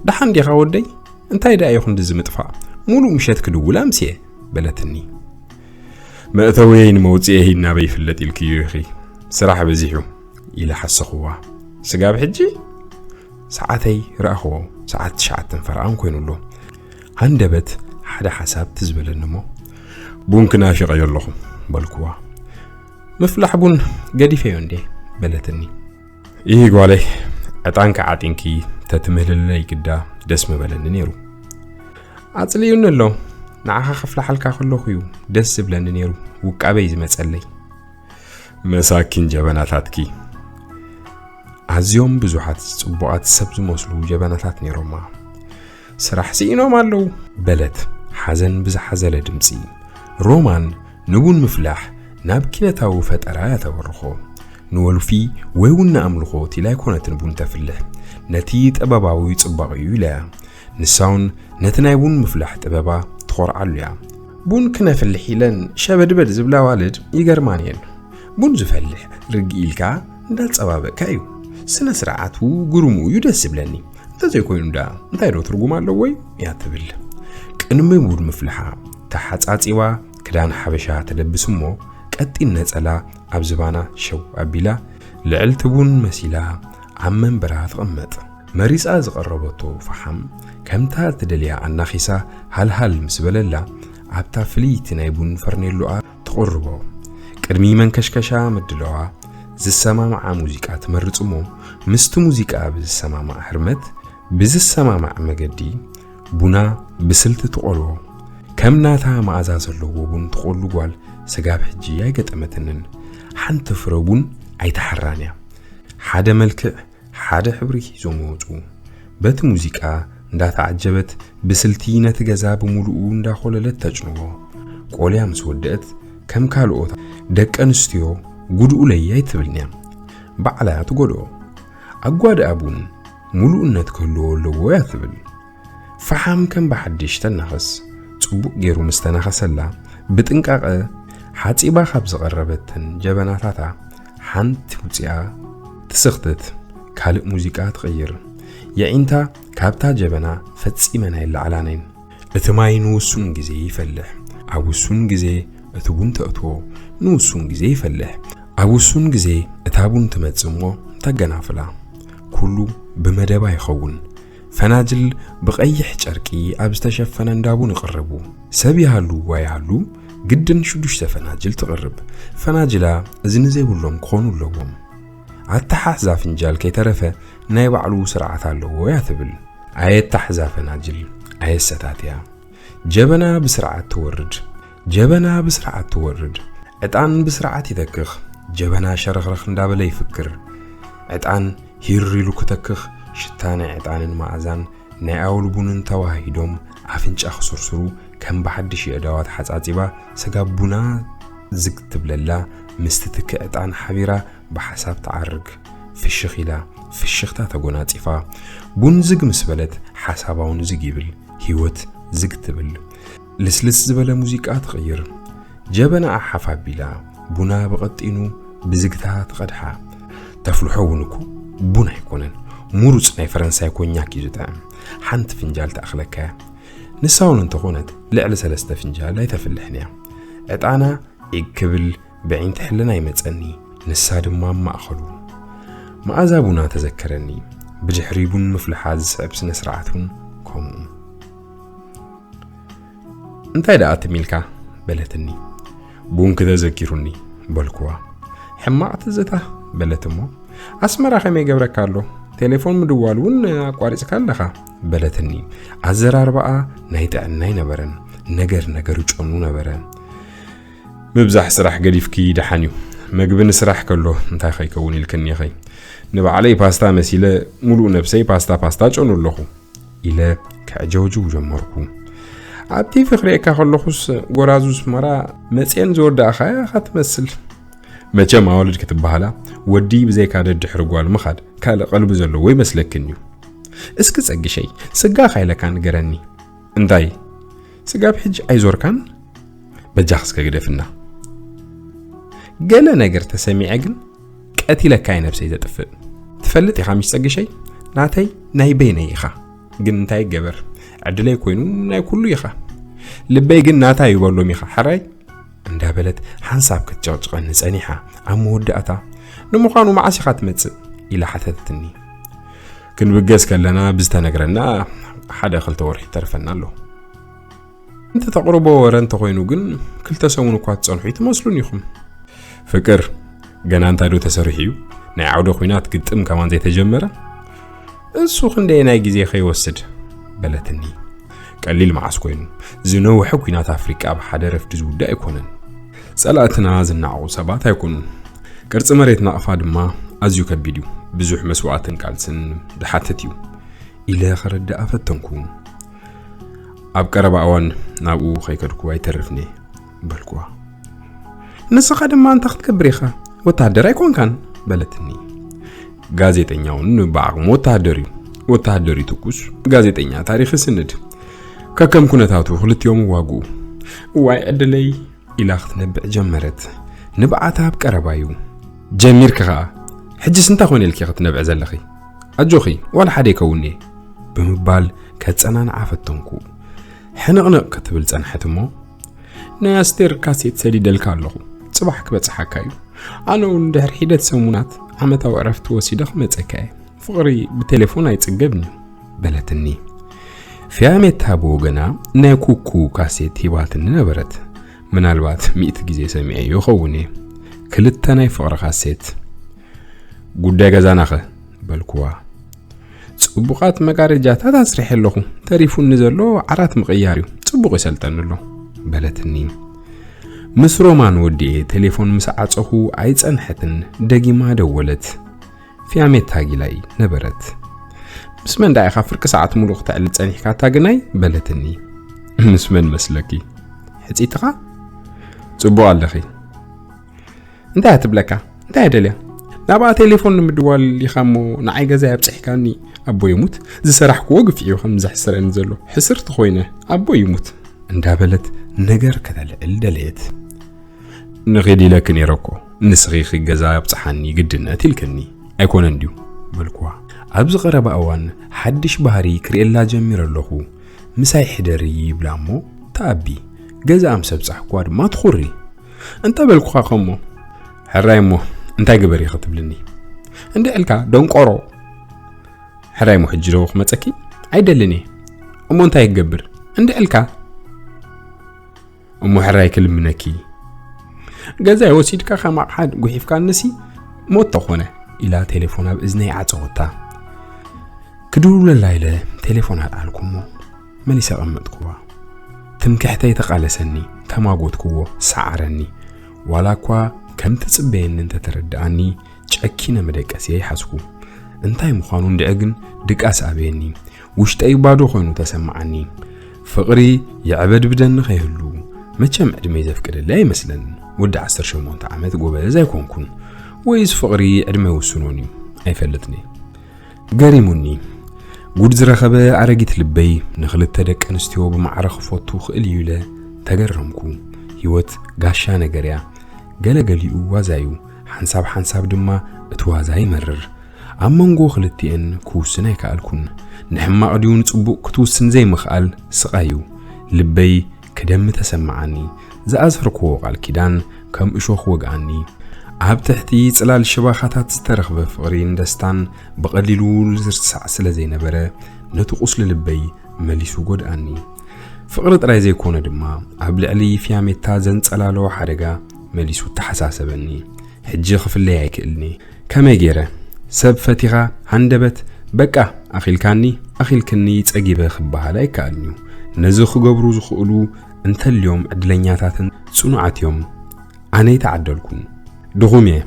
"ደሓን ዲኻ ወደይ? እንታይ ደኣ እዩ ክንድዚ ምጥፋእ? ሙሉእ ምሸት ክድውል ኣምስየ" በለትኒ። "መእተውየይን መውጽኤይን ናበይ ይፍለጥ ኢልክዮ ኢኺ? ስራሕ በዚሑ" ኢለ ሓሰኽዋ። "ስጋብ ሕጂ?" ሰዓተይ ረኣኽዎ፣ ሰዓት ትሽዓተን ፈረቓን ኮይኑ ኣሎ። ሃንደበት ሓደ ሓሳብ ትዝ በለኒ እሞ፣ "ቡን ክናፊቐዮ ኣለኹ" በልክዋ። "ምፍላሕ ቡን ገዲፈዮ እንዴ?" በለትኒ። "ይህ ጓለይ፣ ዕጣንኪ ዓጢንኪ ተትምህልለይ ግዳ ደስ ምበለኒ ነይሩ። ኣጽልዩኒ ኣሎ፣ ንዓኻ ከፍልሓልካ ከለኹ እዩ ደስ ዝብለኒ ነይሩ ውቃበይ ዝመጸለይ።" መሳኪን ጀበናታትኪ። ኣዝዮም ብዙሓት ጽቡቓት ሰብ ዝመስሉ ጀበናታት ነይሮማ። "ስራሕ ስኢኖም ኣለዉ" በለት ሓዘን ብዝሓዘለ ድምጺ። ሮማን ንቡን ምፍላሕ ናብ ኪነታዊ ፈጠራ እያ ተበርኾ። ንወልፊ ወይ እውን ንኣምልኾት ኢላ ኣይኮነትን ቡን ተፍልሕ። ነቲ ጥበባዊ ጽባቐኡ ኢላ እያ። ንሳ እውን ነቲ ናይ ቡን ምፍላሕ ጥበባ ትኾርዓሉ እያ። "ቡን ክነፍልሕ ኢለን ሸበድበድ ዝብላ ኣዋልድ ይገርማን እየን። ቡን ዝፈልሕ ርግእ ኢልካ እንዳጸባበቅካ እዩ። ስነ ስርዓቱ ግሩሙ እዩ ደስ ዝብለኒ። እንተዘይኮይኑ ደኣ እንታይ ዶ ትርጉም ኣለዎ እዩ እያ ትብል። ቅድሚ ቡን ምፍልሓ ተሓጻጺባ ክዳን ሓበሻ ትለብስ እሞ ቀጢን ነጸላ ኣብ ዝባና ሸው ኣቢላ ልዕልቲ ቡን መሲላ ኣብ መንበራ ትቕመጥ። መሪጻ ዝቐረበቶ ፈሓም ከምታ ትደልያ ኣናኺሳ ሃልሃል ምስ በለላ ኣብታ ፍልይቲ ናይ ቡን ፈርኔሎኣ ትቕርቦ። ቅድሚ መንከሽከሻ ምድለዋ ዝሰማምዓ ሙዚቃ ትመርጽ እሞ ምስቲ ሙዚቃ ብዝሰማማዕ ህርመት ብዝሰማማዕ መገዲ ቡና ብስልቲ ትቖልዎ። ከም ናታ መኣዛ ዘለዎ ቡን ትቖሉ ጓል ስጋብ ሕጂ ኣይገጠመትንን። ሓንቲ ፍረ ቡን ኣይትሓራን እያ። ሓደ መልክዕ ሓደ ሕብሪ ሒዞም ይወጹ። በቲ ሙዚቃ እንዳተዓጀበት ብስልቲ ነቲ ገዛ ብምሉኡ እንዳኾለለት ተጭንዎ። ቆልያ ምስ ወደአት ከም ካልኦት ደቂ ኣንስትዮ ጉድኡለይ ኣይትብልንያ። ባዕላ እያ ትጎድኦ። ኣጓድኣ ቡን ሙሉእነት ክህልዎ ኣለዎ እያ ትብል። ፈሓም ከም ብሓድሽ ተናኸስ። ጽቡቕ ገይሩ ምስ ተናኸሰላ ብጥንቃቐ ሓጺባ ካብ ዝቐረበተን ጀበናታታ ሓንቲ ውጽኣ ትስኽትት፣ ካልእ ሙዚቃ ትቕይር። የዒንታ ካብታ ጀበና ፈጺመን ኣይለዓላነይን። እቲ ማይ ንውሱን ግዜ ይፈልሕ፣ ኣብ ውሱን ግዜ እቲ ቡን ተእትዎ፣ ንውሱን ግዜ ይፈልሕ፣ ኣብ ውሱን ግዜ እታ ቡን ትመጽእ እሞ ተገናፍላ። ኩሉ ብመደባ ይኸውን። ፈናጅል ብቐይሕ ጨርቂ ኣብ ዝተሸፈነ እንዳ ቡን ይቕረቡ። ሰብ ይሃሉ ኣይሃሉ ግድን ሽዱሽተ ፈናጅል ትቕርብ። ፈናጅላ እዝኒ ዘይብሎም ክኾኑ ኣለዎም። ኣተሓሕዛ ፍንጃል ከይተረፈ ናይ ባዕሉ ስርዓት ኣለዎ እያ ትብል። ኣየተሓሕዛ ፈናጅል ኣየሰታትያ። ጀበና ብስርዓት ትወርድ። ጀበና ብስርዓት ትወርድ። ዕጣን ብስርዓት ይተክኽ። ጀበና ሸረኽረኽ እንዳበለ ይፍክር። ዕጣን ሂር ኢሉ ክተክኽ፣ ሽታ ናይ ዕጣንን መኣዛን ናይ ኣውል ቡንን ተዋሃሂዶም ኣፍንጫ ክስርስሩ፣ ከም ብሓድሽ የእዳዋ ተሓጻጺባ፣ ስጋብ ቡና ዝግ ትብለላ፣ ምስቲ ትኪ ዕጣን ሓቢራ ብሓሳብ ትዓርግ። ፍሽኽ ኢላ፣ ፍሽኽታ ተጎናጺፋ፣ ቡን ዝግ ምስ በለት፣ ሓሳባ እውን ዝግ ይብል፣ ህይወት ዝግ ትብል። ልስልስ ዝበለ ሙዚቃ ትቕይር። ጀበናኣ ሓፍ ኣቢላ፣ ቡና ብቐጢኑ ብዝግታ ትቐድሓ። ተፍልሖ እውን እኮ ቡን ኣይኮነን፣ ሙሩጽ ናይ ፈረንሳይ ኮኛክ እዩ ዝጥዕም። ሓንቲ ፍንጃል ትኣኽለካ እያ። ንሳ እውን እንተኾነት ልዕሊ ሰለስተ ፍንጃል ኣይተፍልሕን እያ። ዕጣና ዒግ ክብል ብዒንቲ ሕልና ይመጸኒ፣ ንሳ ድማ ኣብ ማእከሉ። መኣዛ ቡና ተዘከረኒ። ብድሕሪ ቡን ምፍልሓ ዝስዕብ ስነ ስርዓት እውን ከምኡ። "እንታይ ደኣ ትም ኢልካ?" በለትኒ። "ቡንኪ ተዘኪሩኒ" በልኩዋ። "ሕማቕ ትዝታ" በለት እሞ፣ "ኣስመራ ከመይ ገብረካ ኣሎ? ቴሌፎን ምድዋል እውን ኣቋሪጽካ ኣለኻ" በለትኒ። ኣዘራርባኣ ናይ ጥዕና ኣይነበረን። ነገር ነገር ጨኑ ነበረ። "ምብዛሕ ስራሕ ገዲፍኪ ደሓን እዩ። መግቢ ንስራሕ ከሎ እንታይ ከይከውን ኢልክኒ ኢኺ? ንባዕለይ ፓስታ መሲለ ሙሉእ ነብሰይ ፓስታ ፓስታ ጨኑ ኣለኹ" ኢለ ከዕጀውጅው ጀመርኩ። "ኣብ ቲቪ ክርእየካ ከለኹስ ጎራዙ ኣስመራ መጽየን ዝወዳእኻ ኢኻ ትመስል። መቸም ኣዋልድ ክትበሃላ ወዲ ብዘይካ ደድሕሪ ጓል ምኻድ ካልእ ቀልቢ ዘለዎ ይመስለክን እዩ። እስኪ ጸግሸይ፣ ስጋ ካይለካ ንገረኒ?" "እንታይ? ስጋ ብሕጂ ኣይዞርካን?" "በጃኽ እስከ ግደፍና። ገለ ነገር ተሰሚዐ ግን ቀቲለካ እየ ነብሰይ ዘጥፍእ። ትፈልጥ ኢኻ ምሽ ጸግሸይ? ናተይ ናይ በይነይ ኢኻ። ግን እንታይ ይገበር? ዕድለይ ኮይኑ ናይ ኩሉ ኢኻ። ልበይ ግን ናታ እዩ በሎም ኢኻ። ሕራይ?" እንዳበለት ሓንሳብ ክትጨቕጭቐኒ ጸኒሓ፣ ኣብ መወዳእታ፣ "ንምዃኑ መዓስ ኢኻ ትመጽእ?" ኢላ ሓተተትኒ። ክንብገስ ከለና ብዝተነግረና ሓደ ክልተ ወርሒ ይተርፈና ኣሎ። እንተ ተቕርቦ ወረ እንተኾይኑ ግን ክልተ ሰሙን እኳ ትጸንሑ ኣይትመስሉን ኢኹም። ፍቅር ገና እንታይ ዶ ተሰሪሑ እዩ? ናይ ዓውደ ኲናት ግጥም ከማን ዘይተጀመረ? እሱ ክንደየናይ ግዜ ከይወስድ? በለትኒ። ቀሊል መዓስ ኮይኑ፣ ዝነውሐ ኲናት ኣፍሪቃ ኣብ ሓደ ረፍዲ ዝውዳእ ኣይኮነን። ጸላእትና ዝነዓቑ ሰባት ኣይኮኑን። ቅርጺ መሬት ናቕፋ ድማ ኣዝዩ ከቢድ እዩ። ብዙሕ መስዋእትን ቃልስን ዝሓትት እዩ። ኢለ ከረድኣ ፈተንኩ። ኣብ ቀረባ እዋን ናብኡ ከይከድኩ ኣይተርፍን እየ በልኩዋ። ንስኻ ድማ እንታይ ክትገብር ኢኻ? ወተሃደር ኣይኮንካን በለትኒ። ጋዜጠኛ እውን ብዓቕሙ ወተሃደር እዩ። ወተሃደር ይትኩስ፣ ጋዜጠኛ ታሪኽ ይስንድ። ከከም ኩነታቱ ክልቲኦም ይዋግኡ። እዋይ ዕድለይ ኢላ ክትነብዕ ጀመረት። ንብዓታ ኣብ ቀረባ እዩ። ጀሚርኪ ኸኣ ሕጅስ እንታይ ኾነ ኢልኪ ክትነብዒ ዘለኺ? ኣጆኺ፣ ዋላ ሓደ ይከውን'የ ብምባል ከጸናንዓ ፈተንኩ። ሕንቕንቕ ክትብል ጸንሐት እሞ፣ ናይ ኣስቴር ካሴት ሰዲደልካ ኣለኹ። ጽባሕ ክበጽሓካ እዩ። ኣነ እውን ድሕሪ ሒደት ሰሙናት ዓመታዊ ዕረፍቲ ወሲደ ክመጸካ እየ። ፍቕሪ ብቴሌፎን ኣይጽገብን እዩ፣ በለትኒ። ፊያሜታ ብወገና ናይ ኩኩ ካሴት ሂባትኒ ነበረት። ምናልባት ሚእቲ ግዜ ሰሚዐዮ ይኸውን እየ። ክልተ ናይ ፍቕሪ ካሴት። ጉዳይ ገዛናኸ? በልኩዋ። ጽቡቓት መጋረጃታት ኣስሪሐ ኣለኹ። ተሪፉኒ ዘሎ ዓራት ምቕያር እዩ። ጽቡቕ ይሰልጠኒ ኣሎ፣ በለትኒ። ምስ ሮማን ወዲኤ ቴሌፎን ምስ ዓጸኹ ኣይጸንሐትን፣ ደጊማ ደወለት። ፊያሜታ ጊላይ ነበረት። ምስ መን ደኣ ኢኻ ፍርቂ ሰዓት ሙሉእ ክተዕልል ጸኒሕካ እታ ግናይ? በለትኒ። ምስ መን መስለኪ? ሕጽይትኻ? ጽቡቕ ኣለኺ። እንታይ እያ ትብለካ? እንታይ እያ ደልያ? ናብኣ ቴሌፎን ንምድዋል ኢኻ እሞ ንዓይ ገዛይ ኣብጺሕካኒ። ኣቦ ይሙት፣ ዝሰራሕክዎ ግፍዒ እዩ ከም ዘሕስረኒ ዘሎ። ሕስርቲ ኮይነ፣ ኣቦ ይሙት። እንዳበለት ነገር ከተልዕል ደለየት። ንኺድ ኢለኪ ነይረ እኮ፣ ንስኺ ኺድ ገዛ ኣብጽሓኒ ግድነት ኢልክኒ ኣይኮነን ድዩ? በልኩዋ። ኣብዚ ቀረባ እዋን ሓድሽ ባህሪ ክርእየላ ጀሚረ ኣለኹ። ምሳይ ሕደሪ ይብላ እሞ ትኣቢ፣ ገዛኣ ምስ ኣብጻሕኩዋ ድማ ትኹሪ። እንተ በልኩኻ ኸሞ፣ ሕራይ እሞ እንታይ ግበሪ ኢኺ ትብልኒ? እንድዕልካ ደንቆሮ። ሕራይ እሞ ሕጂ ዶ ክመጸኪ? ኣይደልን እየ። እሞ እንታይ ክገብር? እንድዕልካ። እሞ ሕራይ ክልምነኪ። ገዛይ ወሲድካ ከም ኣቕሓ ጉሒፍካንሲ ሞት ተኾነ፣ ኢላ ቴሌፎን ኣብ እዝነይ ዓጸወታ። ክድውለላ ኢለ ቴሌፎን ኣልዓልኩ እሞ መሊሰ ኣቐመጥኩዋ። ትምክሕተይ ተቓለሰኒ፣ ተማጎትክዎ፣ ሰዓረኒ። ዋላ እኳ ከም ትጽበየኒ እንተተረድኣኒ፣ ጨኪነ መደቀሲ ይሓዝኩ። እንታይ ምዃኑ እንድዒ ግን ድቃስ ኣበየኒ። ውሽጠይ ባዶ ኮይኑ ተሰማዓኒ። ፍቕሪ የዕበድብደኒ ከይህሉ፣ መቸም ዕድመይ ዘፍቅደለይ ኣይመስለን። ወዲ ዓሰርተ ሸሞንተ ዓመት ጎበዝ ኣይኮንኩን። ወይስ ፍቕሪ ዕድመ ይውስኖን እዩ? ኣይፈልጥን እየ። ገሪሙኒ። ጉድ ዝረኸበ ኣረጊት ልበይ ንኽልተ ደቂ ኣንስትዮ ብማዕረ ክፈቱ ክእል እዩ ኢለ ተገረምኩ። ህይወት ጋሻ ነገር እያ። ገለገሊኡ ዋዛ እዩ፣ ሓንሳብ ሓንሳብ ድማ እቲ ዋዛ ይመርር። ኣብ መንጎ ክልቲኤን ክውስን ኣይከኣልኩን። ንሕማቕ ድዩ ንጽቡቕ ክትውስን ዘይምኽኣል ስቓይ እዩ። ልበይ ክደሚ ተሰማዓኒ። ዝኣሰርክዎ ቃል ኪዳን ከም እሾኽ ወግኣኒ። ኣብ ትሕቲ ጽላል ሽባኻታት ዝተረኽበ ፍቕሪን ደስታን ብቐሊሉ ዝርሳዕ ስለ ዘይነበረ፣ ነቲ ቁስሊ ልበይ መሊሱ ጎድኣኒ። ፍቕሪ ጥራይ ዘይኮነ ድማ፣ ኣብ ልዕሊ ፊያሜታ ዘንጸላሎ ሓደጋ መሊሱ ተሓሳሰበኒ። ሕጂ ክፍለይ ኣይክእልኒ። ከመይ ገይረ? ሰብ ፈቲኻ ሃንደበት፣ በቃ፣ ኣኺልካኒ፣ ኣኺልክኒ፣ ጸጊበ ክበሃል ኣይከኣልን'ዩ። ነዚ ክገብሩ ዝኽእሉ እንተልዮም ዕድለኛታትን ጽኑዓት እዮም። ኣነ ኣይተዓደልኩን። ድኹም እየ።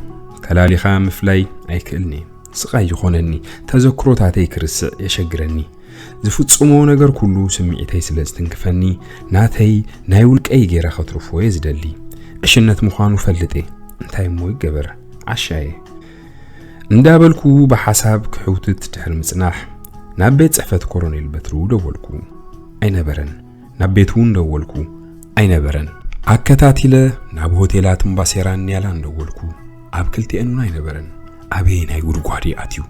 ተላሊኻ ምፍላይ ኣይክእልን'የ። ስቓይ ይኾነኒ። ተዘክሮታተይ ክርስዕ የሸግረኒ። ዝፍጽሞ ነገር ኩሉ ስምዒተይ ስለ ዝትንክፈኒ፣ ናተይ ናይ ውልቀይ ገይረ ከትርፎ እየ ዝደሊ። ዕሽነት ምዃኑ ፈልጥ እየ። እንታይ እሞ ይገበር? ዓሻ እየ። እንዳበልኩ ብሓሳብ ክሕውትት ድሕሪ ምጽናሕ፣ ናብ ቤት ጽሕፈት ኮሎኔል በትሩ ደወልኩ። ኣይነበረን። ናብ ቤቱ እውን ደወልኩ። ኣይነበረን። ኣከታቲለ ናብ ሆቴላት እምባሴራን ኒያላን ደወልኩ። ኣብ ክልቲኤን እውን ኣይነበረን። ኣበየናይ ጉድጓድ እዩ ኣትዩ?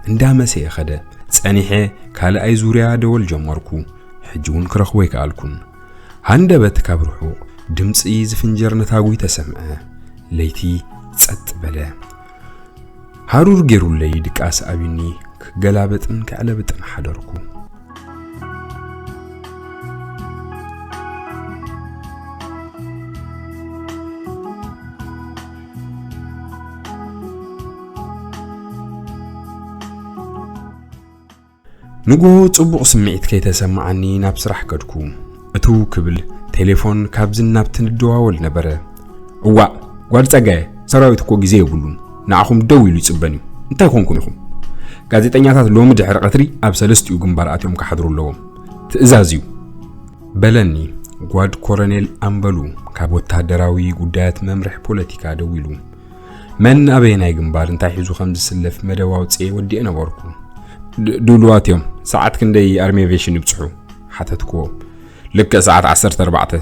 እንዳመሰየ ኸደ። ጸኒሐ ካልኣይ ዙርያ ደወል ጀመርኩ። ሕጂ እውን ክረኽቦ ኣይከኣልኩን። ሃንደበት ካብ ርሑቕ ድምጺ ዝፍንጀር ነታጒ ተሰምዐ። ለይቲ ጸጥ በለ። ሃሩር ገይሩለይ ድቃስ ኣብዩኒ ክገላበጥን ከዕለብጥን ሓደርኩ። ንግሆ ጽቡቕ ስምዒት ከይተሰማዓኒ ናብ ስራሕ ከድኩ። እትው ክብል ቴሌፎን ካብ ዝናብ ትንደዋወል ነበረ። እዋእ፣ ጓድ ጸጋየ፣ ሰራዊት እኮ ግዜ የብሉን። ንዓኹም ደው ኢሉ ይጽበን እዩ። እንታይ ኮንኩም ኢኹም? ጋዜጠኛታት ሎሚ ድሕሪ ቀትሪ ኣብ ሰለስቲኡ ግንባር ኣትዮም ክሓድሩ ኣለዎም። ትእዛዝ እዩ። በለኒ ጓድ ኮረኔል ኣምበሉ ካብ ወታደራዊ ጉዳያት መምርሒ ፖለቲካ ደዊሉ። መን ኣበየናይ ግንባር እንታይ ሒዙ ከም ዝስለፍ መደብ ኣውጽኤ ወዲኤ ነበርኩ። ድ-፣ ድሉዋት እዮም። ሰዓት ክንደይ ኣርሜቬሽን ይብጽሑ? ሓተትክዎ። ልክዕ ሰዓት ዓሰርተ ኣርባዕተ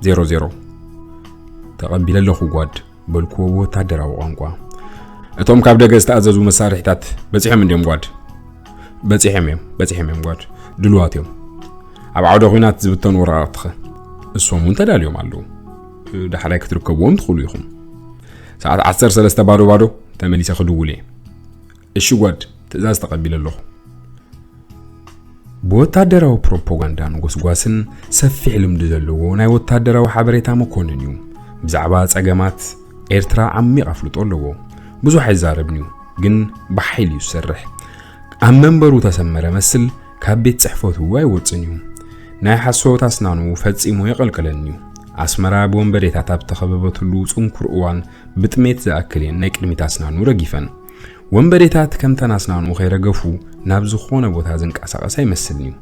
ዜሮ ዜሮ። ተቐቢለ ኣለኹ ጓድ፣ በልክዎ ብወታደራዊ ቋንቋ። እቶም ካብ ደገ ዝተኣዘዙ መሳርሒታት በጺሖም እንድዮም ጓድ? በጺሖም እዮም፣ በጺሖም እዮም ጓድ። ድልዋት እዮም። ኣብ ዓውደ ኹናት ዝብተኑ ወረቓቕትኸ? እሶም እውን ተዳልዮም ኣለዉ። ዳሕራይ ክትርከብዎም ትኽእሉ ኢኹም። ሰዓት ዓሰርተ ሰለስተ ባዶ ባዶ ተመሊሰ ክድውል እየ። እሺ ጓድ፣ ትእዛዝ ተቐቢለ ኣለኹ። ብወታደራዊ ፕሮፓጋንዳን ጎስጓስን ሰፊሕ ልምዲ ዘለዎ ናይ ወታደራዊ ሓበሬታ መኮንን እዩ። ብዛዕባ ጸገማት ኤርትራ ዓሚቕ ኣፍልጦ ኣለዎ። ብዙሕ ኣይዛረብን እዩ፣ ግን ብሓይሊ እዩ ዝሰርሕ። ኣብ መንበሩ ተሰመረ መስል ካብ ቤት ጽሕፈቱ ኣይወጽን እዩ። ናይ ሓሶት ኣስናኑ ፈጺሙ የቐልቀለኒ እዩ። ኣስመራ ብወንበዴታት ኣብ ተኸበበትሉ ጽንኩር እዋን ብጥሜት ዝኣክል እየን ናይ ቅድሚት ኣስናኑ ረጊፈን። ወንበዴታት ከምተን ኣስናኑ ከይረገፉ ናብ ዝኾነ ቦታ ዝንቀሳቐስ ኣይመስልን እዩ።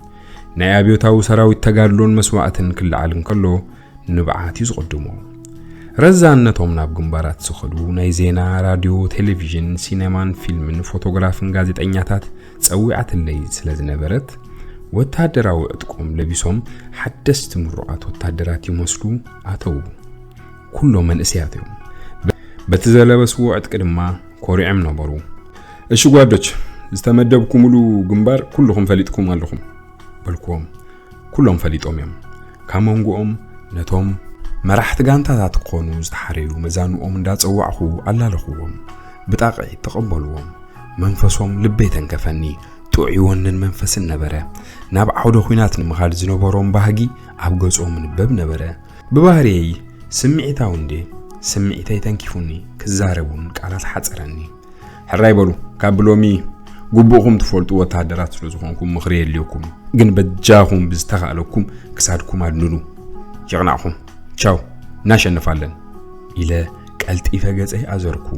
ናይ ኣብዮታዊ ሰራዊት ተጋድሎን መስዋእትን ክለዓል እንከሎ ንብዓት እዩ ዝቕድሞ። ረዛን ነቶም ናብ ግንባራት ዝኸዱ ናይ ዜና፣ ራድዮ፣ ቴሌቪዥን፣ ሲነማን ፊልምን ፎቶግራፍን ጋዜጠኛታት ጸዊዓትለይ ስለ ዝነበረት፣ ወታደራዊ ዕጥቆም ለቢሶም ሓደስቲ ምሩቓት ወታደራት ይመስሉ ኣተዉ። ኩሎም መንእሰያት እዮም። በቲ ዘለበስዎ ዕጥቂ ድማ ኮሪዖም ነበሩ። እሺ ጓዶች፣ ዝተመደብኩምሉ ግንባር ኩልኹም ፈሊጥኩም ኣለኹም በልኩዎም። ኩሎም ፈሊጦም እዮም። ካብ መንጎኦም ነቶም መራሕቲ ጋንታታት ክኾኑ ዝተሓረዩ መዛንኦም እንዳጸዋዕኹ ኣላለኹዎም። ብጣቕዒት ተቐበልዎም። መንፈሶም ልበይ ተንከፈኒ። ጥዑይ ወንን መንፈስን ነበረ። ናብ ዓውደ ኹናት ንምኻድ ዝነበሮም ባህጊ ኣብ ገጾም ይንበብ ነበረ። ብባህርየይ ስምዒታዊ እንዴ፣ ስምዒተይ ተንኪፉኒ፣ ክዛረብ እውን ቃላት ሓጸረኒ። ሕራይ በሉ፣ ካብ ብሎሚ ግቡእኹም ትፈልጡ ወተሃደራት ስለ ዝኾንኩም ምኽሪ የድልየኩም፣ ግን በጃኹም ብዝተኻእለኩም ክሳድኩም ኣድንኑ። የቕናዕኹም። ቻው፣ እናሸንፋለን ኢለ ቀልጢፈ ገጸይ ኣዘርኩ።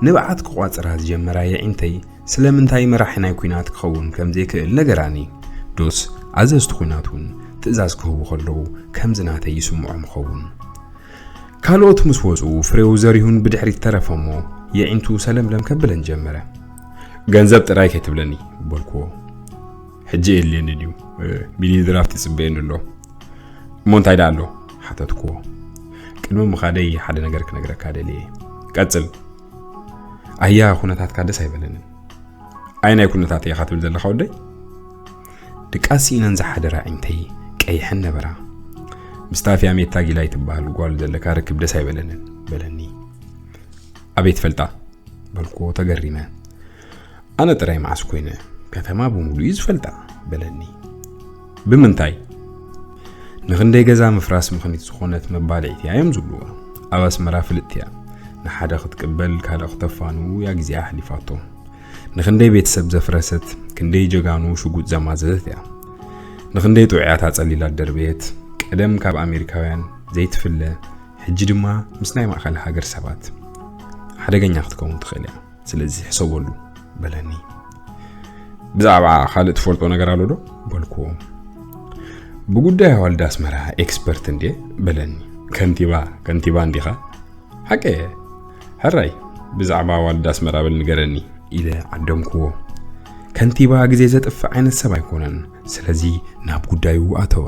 ንብዓት ክቋጽራ ዝጀመራ የዒንተይ ስለምንታይ መራሒ ናይ ኲናት ክኸውን ከም ዘይክእል ነገራኒ። ዶስ ኣዘዝቲ ኲናት እውን ትእዛዝ ክህቡ ከለዉ ከምዚ ናተይ ይስምዖም ይኸውን? ካልኦት ምስ ወጹ ፍሬው ዘሪሁን ብድሕሪት ተረፈ እሞ የዒንቱ ሰለምለም ከብለን ጀመረ። ገንዘብ ጥራይ ከይትብለኒ በልክዎ። ሕጂ የድልየኒ ድዩ? ሚኒ ድራፍት ይጽበየኒ ኣሎ። እሞ እንታይ ደኣ ኣሎ? ሓተትክዎ። ቅድሚ ምኻደይ ሓደ ነገር ክነግረካ ደልየ። ቀጽል። ኣያ ኩነታትካ ደስ ኣይበለንን። ኣይ ናይ ኩነታት ኢኻ ትብል ዘለኻ ወደይ? ድቃስ ስኢነን ዝሓደራ ኣዒንተይ ቀይሐን ነበራ። ምስታ ፊያሜታ ጊላይ ትበሃል ጓል ዘለካ ርክብ ደስ ኣይበለንን በለኒ። ኣበይ ትፈልጣ? በልክዎ ተገሪመ። ኣነ ጥራይ መዓስ ኮይነ? ከተማ ብምሉእ እዩ ዝፈልጣ በለኒ። ብምንታይ? ንኽንደይ ገዛ ምፍራስ ምኽኒት ዝኾነት መባልዒት እያ እዮም ዝብልዋ። ኣብ ኣስመራ ፍልጥቲ እያ። ንሓደ ክትቅበል ካልእ ክተፋንዉ እያ ግዜኣ ኣሕሊፋቶ። ንኽንደይ ቤተሰብ ዘፍረሰት፣ ክንደይ ጀጋኑ ሽጉጥ ዘማዘዘት እያ። ንኽንደይ ጥዑያት ኣጸሊላ ዝደርበየት፣ ቀደም ካብ ኣሜሪካውያን ዘይትፍለ፣ ሕጂ ድማ ምስ ናይ ማእከል ሃገር ሰባት ሓደገኛ ክትከውን ትኽእል እያ። ስለዚ ሕሰበሉ በለኒ። ብዛዕባ ካልእ ትፈልጦ ነገር ኣሎ ዶ? በልክዎ። ብጉዳይ ኣዋልድ ኣስመራ ኤክስፐርት እንድየ በለኒ። ከንቲባ፣ ከንቲባ እንዲኻ? ሓቀየ። ሕራይ፣ ብዛዕባ ኣዋልድ ኣስመራ በል ንገረኒ ኢለ ዓደምክዎ። ከንቲባ ግዜ ዘጥፍእ ዓይነት ሰብ ኣይኮነን። ስለዚ ናብ ጉዳዩ ኣተወ።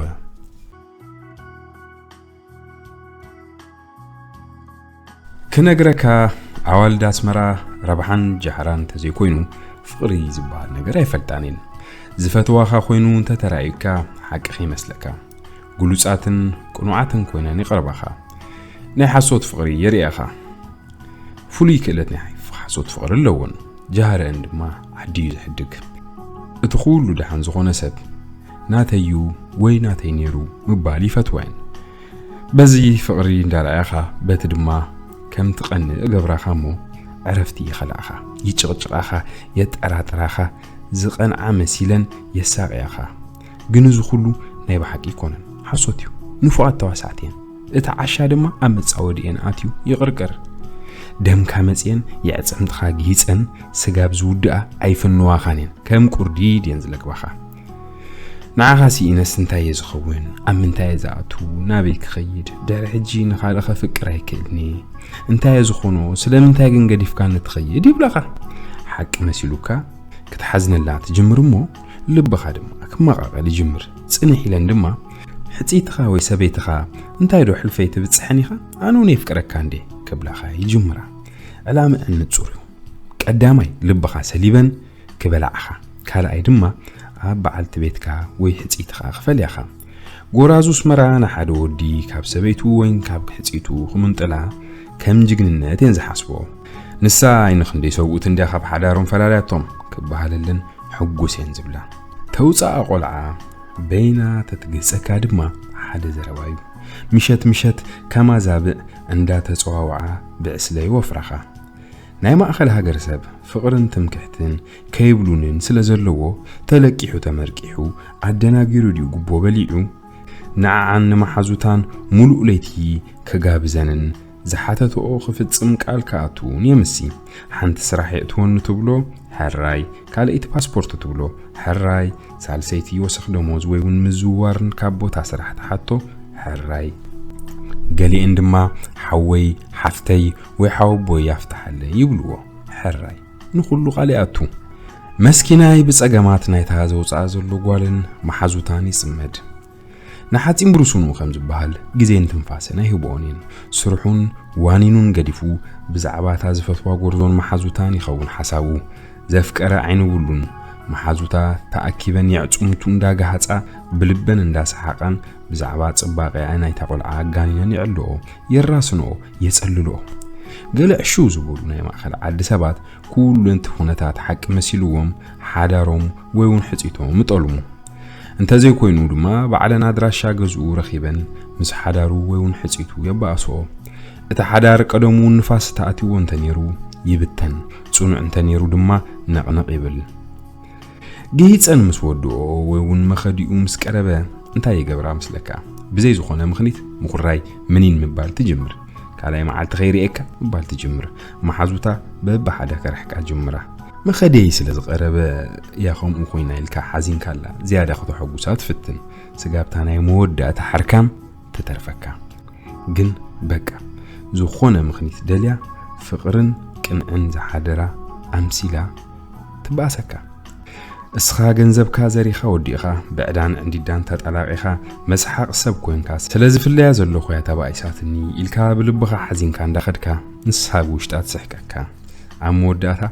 ክነግረካ፣ ኣዋልድ ኣስመራ ረብሓን ጃህራን እንተዘይኮይኑ ፍቕሪ ዝበሃል ነገር ኣይፈልጣን እየን። ዝፈትዋኻ ኮይኑ እንተተራእዩካ ሓቂ ከይመስለካ። ግሉጻትን ቅኑዓትን ኮይነን ይቐርባኻ። ናይ ሓሶት ፍቕሪ የርእያኻ። ፍሉይ ክእለት ናይ ሓሶት ፍቕሪ ኣለወን። ጃህረአን ድማ ዓዲ እዩ ዝሕድግ። እቲ ኩሉ ደሓን ዝኾነ ሰብ ናተይ እዩ ወይ ናተይ ነይሩ ምባል ይፈትዋ እየን። በዚ ፍቕሪ እንዳረኣያኻ በቲ ድማ ከም ትቐንእ እገብራኻ እሞ ዕረፍቲ ይኸልኣኻ፣ ይጭቕጭቓኻ፣ የጠራጥራኻ፣ ዝቐንዓ መሲለን የሳቕያኻ። ግን እዚ ኩሉ ናይ ብሓቂ ኣይኮነን፣ ሓሶት እዩ። ንፉዓት ተዋሳእቲ እየን። እቲ ዓሻ ድማ ኣብ መጻወዲኤን ኣትዩ ይቕርቅር። ደምካ መጽየን የዕጽምትኻ ጊጸን ስጋብ ዝውድኣ ኣይፍንዋኻን እየን። ከም ቁርዲድ እየን ዝለግባኻ። ንዓኻ ስኢነስ እንታይ እየ ዝኸውን? ኣብ ምንታይ እየ ዝኣቱ? ናበይ ክኸይድ? ድሕሪ ሕጂ ንኻልእ ከፍቅር ኣይክእልኒ። እንታይ እየ ዝኾኖ? ስለምንታይ ግን ገዲፍካኒ ትኸይድ? ይብላኻ። ሓቂ መሲሉካ ክትሓዝነላ ትጅምር እሞ ልብኻ ድማ ክመቓቐል ይጅምር። ጽንሕ ኢለን ድማ ሕጽይትኻ ወይ ሰበይትኻ እንታይ ዶ ሕልፈይ ትብጽሐን ኢኻ? ኣነ እውን የፍቅረካ እንዴ? ክብላኻ ይጅምራ። ዕላምአን ንጹር እዩ። ቀዳማይ ልብኻ ሰሊበን ክበላዕኻ፣ ካልኣይ ድማ ኣብ በዓልቲ ቤትካ ወይ ሕጽይትኻ ክፈልያኻ። ጎራዙ ኣስመራ ንሓደ ወዲ ካብ ሰበይቱ ወይን ካብ ሕጽይቱ ክምንጥላ ከም ጅግንነት እየን ዝሓስቦ። ንሳ ኣይንኽንደይ ሰብኡት እንድያ ካብ ሓዳሮም ፈላልያቶም ክበሃለለን ሕጉስ እየን ዝብላ። ተውፅኣ ቆልዓ በይና ተትግህፀካ ድማ ሓደ ዘረባ እዩ። ምሸት ምሸት ከማዛብዕ እንዳተፀዋወዓ ብዕስለ ይወፍራኻ። ናይ ማእኸል ሃገር ሰብ ፍቕርን ትምክሕትን ከይብሉንን ስለ ዘለዎ፣ ተለቂሑ ተመርቂሑ ኣደናጊሩ ድዩ ጉቦ በሊዑ? ንዓዓን ንመሓዙታን ሙሉእ ለይቲ ክጋብዘንን ዝሓተትኦ ክፍጽም ቃል ክኣቱ እውን የምሲ። ሓንቲ ስራሕ የእትወኒ ትብሎ፣ ሕራይ፣ ካልኣይቲ ፓስፖርት ትብሎ፣ ሕራይ፣ ሳልሰይቲ ወሰኽ ደሞዝ ወይ እውን ምዝውዋርን ካብ ቦታ ስራሕ ትሓቶ፣ ሕራይ። ገሊኤን ድማ ሓወይ፣ ሓፍተይ ወይ ሓወቦይ ያፍትሓለይ ይብልዎ፣ ሕራይ። ንኹሉ ቃል ይኣቱ። መስኪናይ ብጸገማት ናይታ ዘውጽኣ ዘሎ ጓልን መሓዙታን ይጽመድ። ንሓጺን ብርሱኑ ከም ዝበሃል ግዜን ትንፋስን ኣይህብኦን እየን። ስርሑን ዋኒኑን ገዲፉ ብዛዕባ እታ ዝፈትዋ ጎርዞን መሓዙታን ይኸውን ሓሳቡ። ዘፍቀረ ዓይንብሉን። መሓዙታ ተኣኪበን የዕጽምቱ እንዳጋሃጻ ብልበን እንዳሰሓቓን ብዛዕባ ጽባቐኣ ናይታ ቆልዓ ኣጋኒነን የዕልኦ፣ የራስንኦ፣ የጸልልኦ። ገለ ዕሽው ዝበሉ ናይ ማእከል ዓዲ ሰባት ኩሉ እቲ ኩነታት ሓቂ መሲልዎም ሓዳሮም ወይ እውን ሕጺቶም ይጠልሙ። እንተዘይኮይኑ ድማ ባዕለን ኣድራሻ ገዝኡ ረኺበን ምስ ሓዳሩ ወይ እውን ሕጺቱ የባእስኦ። እቲ ሓዳር ቀደሙ ንፋስ ተኣትዎ እንተነይሩ ይብተን፣ ጽኑዕ እንተነይሩ ድማ ነቕነቕ ይብል። ገይጸን ምስ ወድኦ ወይ እውን መኸዲኡ ምስ ቀረበ እንታይ ይገብራ ምስለካ? ብዘይ ዝኾነ ምኽኒት ምኹራይ ምኒን ምባል ትጅምር። ካልኣይ መዓልቲ ከይርእየካ ምባል ትጅምር። መሓዙታ በብሓደ ከርሕቃ ጅምራ። መኸደይ ስለ ዝቐረበ እያ ከምኡ ኮይና ኢልካ ሓዚንካላ ዝያዳ ከተሐጉሳ ትፍትን። ስጋብታ ናይ መወዳእታ ሓርካም ትተርፈካ። ግን በቃ ዝኾነ ምኽኒት ደልያ ፍቕርን ቅንዕን ዝሓደራ ኣምሲላ ትበኣሰካ። እስኻ ገንዘብካ ዘሪኻ ወዲእኻ፣ ብዕዳን ዕንዲዳን ተጠላቒኻ፣ መስሓቕ ሰብ ኮንካ፣ ስለ ዝፍለያ ዘለኹ እያ ተባኢሳትኒ ኢልካ ብልብኻ ሓዚንካ እንዳኸድካ፣ ንሳ ብውሽጣ ትስሕቀካ። ኣብ መወዳእታ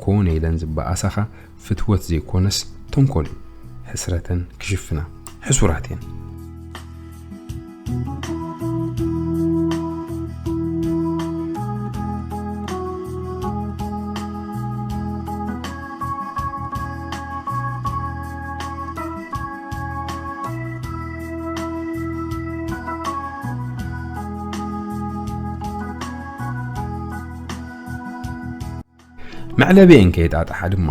ኮነ ኢለን ዝበኣሳኻ ፍትወት ዘይኮነስ ተንኮል እዩ። ሕስረተን ክሽፍና ሕሱራት እየን። መዕለቢአን ከየጣጥሓ ድማ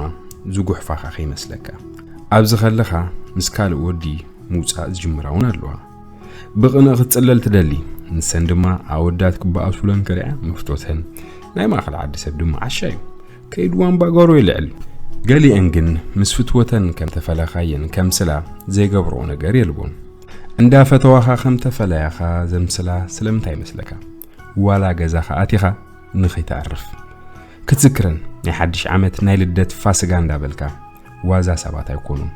ዝጉሕፋኻ ከይመስለካ። ኣብዚ ከለኻ ምስ ካልእ ወዲ ምውጻእ ዝጅምራ እውን ኣለዋ። ብቕንኢ ክትጽለል ትደሊ፣ ንሰን ድማ ኣወዳት ክበኣሱለን ከሪዓ መፍቶተን። ናይ ማእከል ዓዲ ሰብ ድማ ዓሻ እዩ። ከይድዋ ኣምባጓሮ ይልዕል። ገሊአን ግን ምስ ፍትወተን ከም ተፈለኻየን ከምስላ ዘይገብርኦ ነገር የልቦን። እንዳፈተዋኻ ከም ተፈለያኻ ዘምስላ ስለምንታይ ይመስለካ? ዋላ ገዛኻ ኣቲኻ ንኸይተዕርፍ ክትዝክረን ናይ ሓድሽ ዓመት ናይ ልደት ፋስጋ እንዳበልካ ዋዛ ሰባት ኣይኮኑን።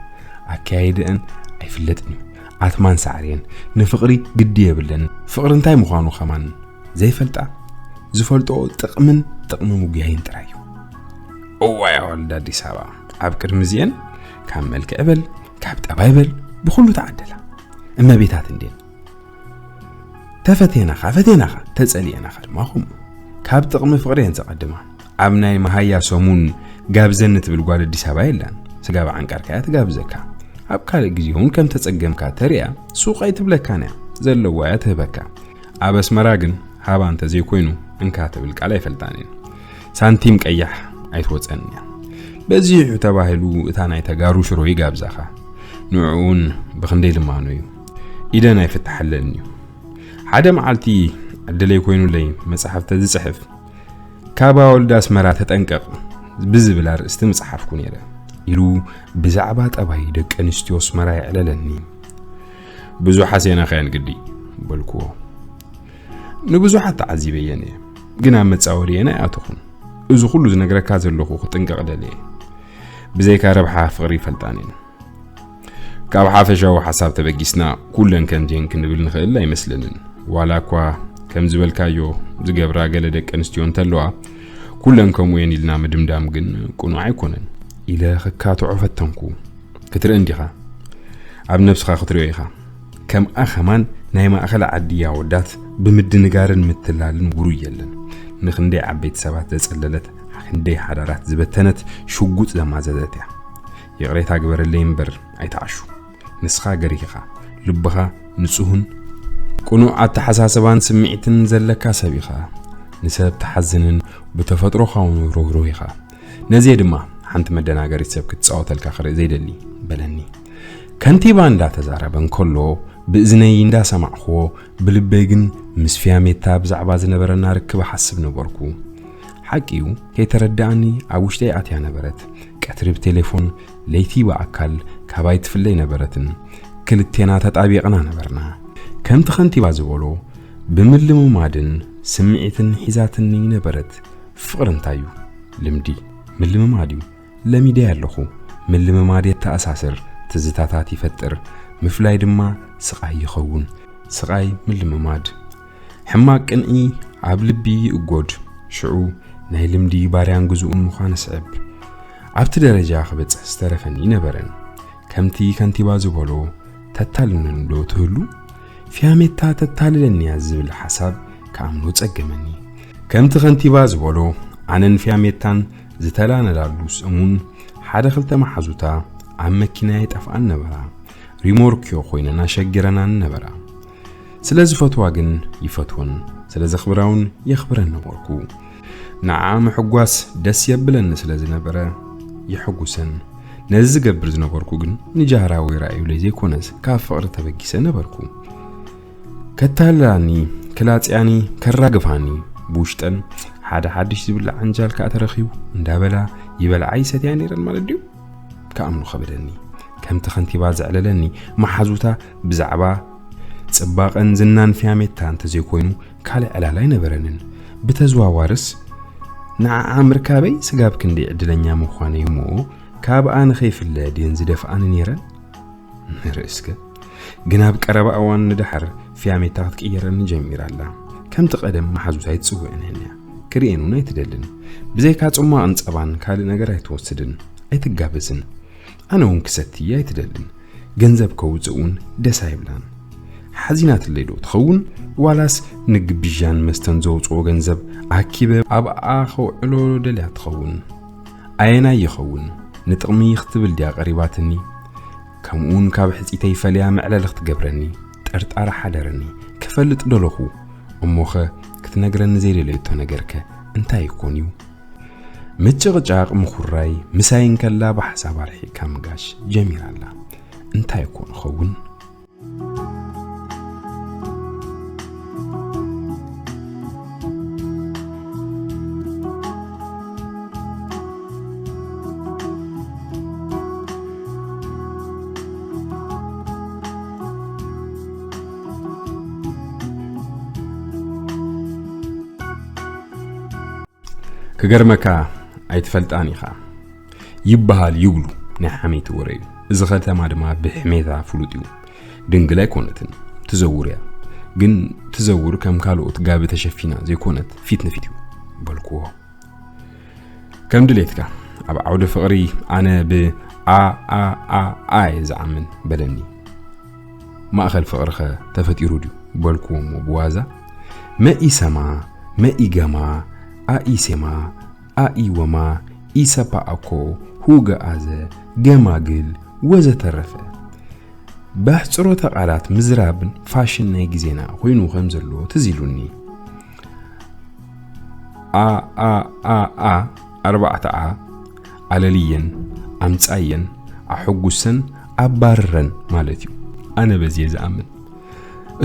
ኣከያይድአን ኣይፍለጥን እዩ። ኣትማን ሳዕርየን ንፍቕሪ ግዲ የብለን። ፍቕሪ እንታይ ምዃኑ ከማን ዘይፈልጣ፣ ዝፈልጥኦ ጥቕምን ጥቕሚ ምጉያይን ጥራይ እዩ። እዋይ ኣዋልድ ኣዲስ ኣበባ ኣብ ቅድሚ እዚአን ካብ መልክዕ በል ካብ ጠባይ በል ብኹሉ ተዓደላ እመቤታት እንዴን። ተፈቴናኻ ፈቴናኻ ተጸሊኤናኻ ድማ ኹም ካብ ጥቕሚ ፍቕሪ እየን ዘቐድማ። ኣብ ናይ መሃያ ሰሙን ጋብዘኒ ትብል ጓል ኣዲስ ኣበባ የላን። ስጋብ ዓንቃርካ እያ ትጋብዘካ። ኣብ ካልእ ግዜ እውን ከም ተጸገምካ ተሪኣ ሱቕ ኣይትብለካን እያ፣ ዘለዋ እያ ትህበካ። ኣብ ኣስመራ ግን ሃባ እንተ ዘይኮይኑ እንካ ትብል ቃል ኣይፈልጣን እየን። ሳንቲም ቀያሕ ኣይትወጸን እያ። በዚሑ ተባሂሉ እታ ናይ ተጋሩ ሽሮ ይጋብዛኻ። ንዕኡን ብኽንደይ ልማኖ እዩ። ኢደን ኣይፍትሓለንን እዩ። ሓደ መዓልቲ ዕድለይ ኮይኑለይ መጽሓፍ ተዝጽሕፍ፣ ካብ ኣወልድ ኣስመራ ተጠንቀቕ ብዝብል ኣርእስቲ ምጽሓፍኩ ነይረ ኢሉ ብዛዕባ ጠባይ ደቂ ኣንስትዮ ኣስመራ የዕለለኒ። ብዙሕ ሓሴናኻያን ግዲ በልክዎ። ንብዙሓት ተዓዚበየን እየ፣ ግን ኣብ መጻወድየን ኣይኣተኹን። እዚ ኩሉ ዝነግረካ ዘለኹ ክጥንቀቕ ደልየ። ብዘይካ ረብሓ ፍቕሪ ይፈልጣን እየን። ካብ ሓፈሻዊ ሓሳብ ተበጊስና ኩለን ከምዚኤን ክንብል ንኽእል ኣይመስለንን። ዋላ እኳ ከም ዝበልካዮ ዝገብራ ገለ ደቂ ኣንስትዮ እንተለዋ፣ ኩለን ከምኡ እየን ኢልና ምድምዳም ግን ቅኑዕ ኣይኮነን ኢለ ክካትዖ ፈተንኩ። ክትርኢ እንዲኻ፣ ኣብ ነብስኻ ክትሪኦ ኢኻ። ከምኣ ከማን ናይ ማእኸል ዓዲ ኣወዳት ብምድንጋርን ምትላልን ውሩይ የለን። ንኽንደይ ዓበይቲ ሰባት ዘጸለለት፣ ክንደይ ሓዳራት ዝበተነት ሽጉጥ ዘማዘዘት እያ። ይቕሬታ ግበረለይ እምበር ኣይትዓሹ። ንስኻ ገሪህ ኢኻ። ልብኻ ንጹህን ቅኑዕ ኣተሓሳስባን ስምዒትን ዘለካ ሰብ ኢኻ። ንሰብ ትሓዝንን ብተፈጥሮኻ እውን ርህሩህ ኢኻ። ነዚ ድማ ሓንቲ መደናገሪት ሰብ ክትጻወተልካ ክርኢ ዘይደሊ በለኒ። ከንቲባ እንዳተዛረበ እንከሎ ብእዝነይ እንዳሰማዕኽዎ ብልበይ ግን ምስ ፊያሜታ ብዛዕባ ዝነበረና ርክብ እሓስብ ነበርኩ። ሓቂ እዩ፣ ከይተረድኣኒ ኣብ ውሽጠይ ኣትያ ነበረት። ቀትሪ ብቴሌፎን፣ ለይቲ ብኣካል ካባይ ትፍለይ ነበረትን ክልቴና ተጣቢቕና ነበርና። ከምቲ ከንቲባ ዝበሎ ብምልምማድን ስምዒትን ሒዛትኒ ነበረት። ፍቕሪ እንታይ እዩ? ልምዲ፣ ምልምማድ እዩ። ለሚደያ ኣለኹ። ምልምማድ የተኣሳስር፣ ትዝታታት ይፈጥር፣ ምፍላይ ድማ ስቓይ ይኸውን። ስቓይ ምልምማድ። ሕማቕ ቅንኢ ኣብ ልቢ ይእጎድ። ሽዑ ናይ ልምዲ ባርያን ግዙእን ምዃን ስዕብ። ኣብቲ ደረጃ ክበጽሕ ዝተረፈኒ ነበረን። ከምቲ ከንቲባ ዝበሎ ተታልነን ዶ ትህሉ? ፊያሜታ ተታልለኒ እያ ዝብል ሓሳብ ክኣምኖ ጸገመኒ። ከምቲ ከንቲባ ዝበሎ ኣነን ፊያሜታን ዝተላነዳሉ ሰሙን ሓደ ክልተ መሓዙታ ኣብ መኪና ይጠፍኣን ነበራ። ሪሞርክዮ ኮይነን ኣሸጊረናን ነበራ። ስለ ዝፈትዋ ግን ይፈትወን፣ ስለ ዘኽብራ እውን የኽብረን ነበርኩ። ንዓ ምሕጓስ ደስ የብለኒ ስለ ዝነበረ የሐጉሰን። ነዚ ዝገብር ዝነበርኩ ግን ንጃህራዊ ራእዩለይ ዘይኮነስ ካብ ፍቕሪ ተበጊሰ ነበርኩ። ከታልላኒ፣ ክላጽያኒ፣ ከራግፋኒ፣ ብውሽጠን ሓደ ሓድሽ ዝብላዕ ዓንጃል ከኣ ተረኺቡ እንዳበላ ይበልዓ ይሰትያ ነይረን ማለት ድዩ? ክኣምኖ ከበደኒ። ከምቲ ከንቲባ ዘዕለለኒ መሓዙታ ብዛዕባ ጽባቐን ዝናን ፊያሜታ እንተዘይኮይኑ ካልእ ዕላል ኣይነበረንን። ብተዘዋዋርስ ንዓዓ ምርካበይ ስጋብ ክንደይ ዕድለኛ ምዃነይ እሞ ካብኣ ንኸይፍለ ድየን ዝደፍኣኒ ነይረን? ንርኢ እስከ። ግን ኣብ ቀረባ እዋን ንደሓር ፊያሜታ ክትቅየረኒ ጀሚራ ኣላ። ከምቲ ቀደም መሓዙታ ኣይትጽውዕን እያ። ክርእየን እውን ኣይትደልን። ብዘይካ ጽሟቕን ጸባን ካልእ ነገር ኣይትወስድን፣ ኣይትጋበዝን። ኣነ እውን ክሰቲ ኣይትደልን። ገንዘብ ከውጽእ እውን ደስ ኣይብላን። ሓዚናትለይ ዶ ትኸውን? ዋላስ ንግብዣን መስተን ዘውጽኦ ገንዘብ ኣኪበ ኣብኣ ከውዕሎ ደልያ ትኸውን? ኣየናይ ይኸውን? ንጥቕሚ ክትብል ድያ ቀሪባትኒ? ከምኡውን ካብ ሕጺተይ ፈለያ መዕለሊ ክትገብረኒ ጥርጣረ ሓደረኒ። ክፈልጥ ደለኹ። እሞኸ ክትነግረኒ ዘይደለየቶ ነገርከ እንታይ ይኮን እዩ? ምጭቕጫቕ ምኹራይ ምሳይ እንከላ ብሓሳብ ኣርሒቕካ ምጋሽ ጀሚራ ኣላ። እንታይ ይኮን ኸውን? ክገርመካ ኣይትፈልጣን ኢኻ ይበሃል ይብሉ ናይ ሓሜቲ ወረ እዩ። እዚ ከተማ ድማ ብሕሜታ ፍሉጥ እዩ። ድንግል ኣይኮነትን፣ ትዘውር እያ። ግን ትዘውር ከም ካልኦት ጋቢ ተሸፊና ዘይኮነት ፊት ንፊት እዩ በልክዎ። ከም ድሌትካ ኣብ ዓውደ ፍቕሪ ኣነ ብ ኣ ኣ ኣ ኣ እየ ዝኣምን በለኒ። ማእኸል ፍቕርኸ ተፈጢሩ ድዩ በልክዎ እሞ ብዋዛ። መኢሰማ፣ መኢገማ፣ ኣኢሴማ፣ ኣኢወማ፣ ኢሰፓኣኮ፣ ሁገኣዘ፣ ገማግል ወዘተረፈ። ብኣሕጽሮተ ቃላት ምዝራብ ፋሽን ናይ ግዜና ኮይኑ ከም ዘሎ ትዝ ኢሉኒ። ኣ ኣ ኣ ኣ ኣርባዕተ ኣ ኣለልየን ኣምጻየን ኣሐጉሰን ኣባርረን ማለት እዩ። ኣነ በዚ እየ ዝኣምን።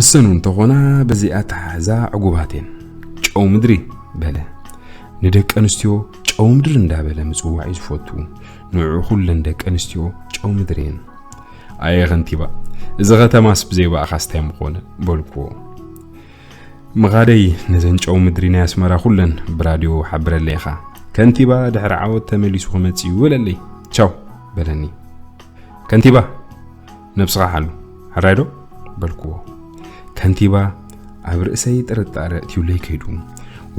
እሰን እውን እንተኾና በዚ ኣተሓሕዛ ዕጉባት እየን። ጨው ምድሪ በለ። ንደቂ ኣንስትዮ ጨው ምድሪ እንዳበለ ምጽዋዕ እዩ ዝፈቱ። ንዑ ኩለን ደቂ ኣንስትዮ ጨው ምድሪ እየን። ኣየ ከንቲባ፣ እዚ ከተማስ ብዘይ ብኣኻስ እንታይ ምኾነ በልክዎ። ምኻደይ ነዘን ጨው ምድሪ ናይ ኣስመራ ኩለን ብራድዮ ሓብረለይ ኢኻ። ከንቲባ ድሕሪ ዓወት ተመሊሱ ክመጽእ እዩ በለለይ። ቻው በለኒ። ከንቲባ ነብስኻ ሓሉ፣ ሕራይ ዶ በልክዎ። ከንቲባ ኣብ ርእሰይ ጥርጣረ እትዩለይ ከይዱ።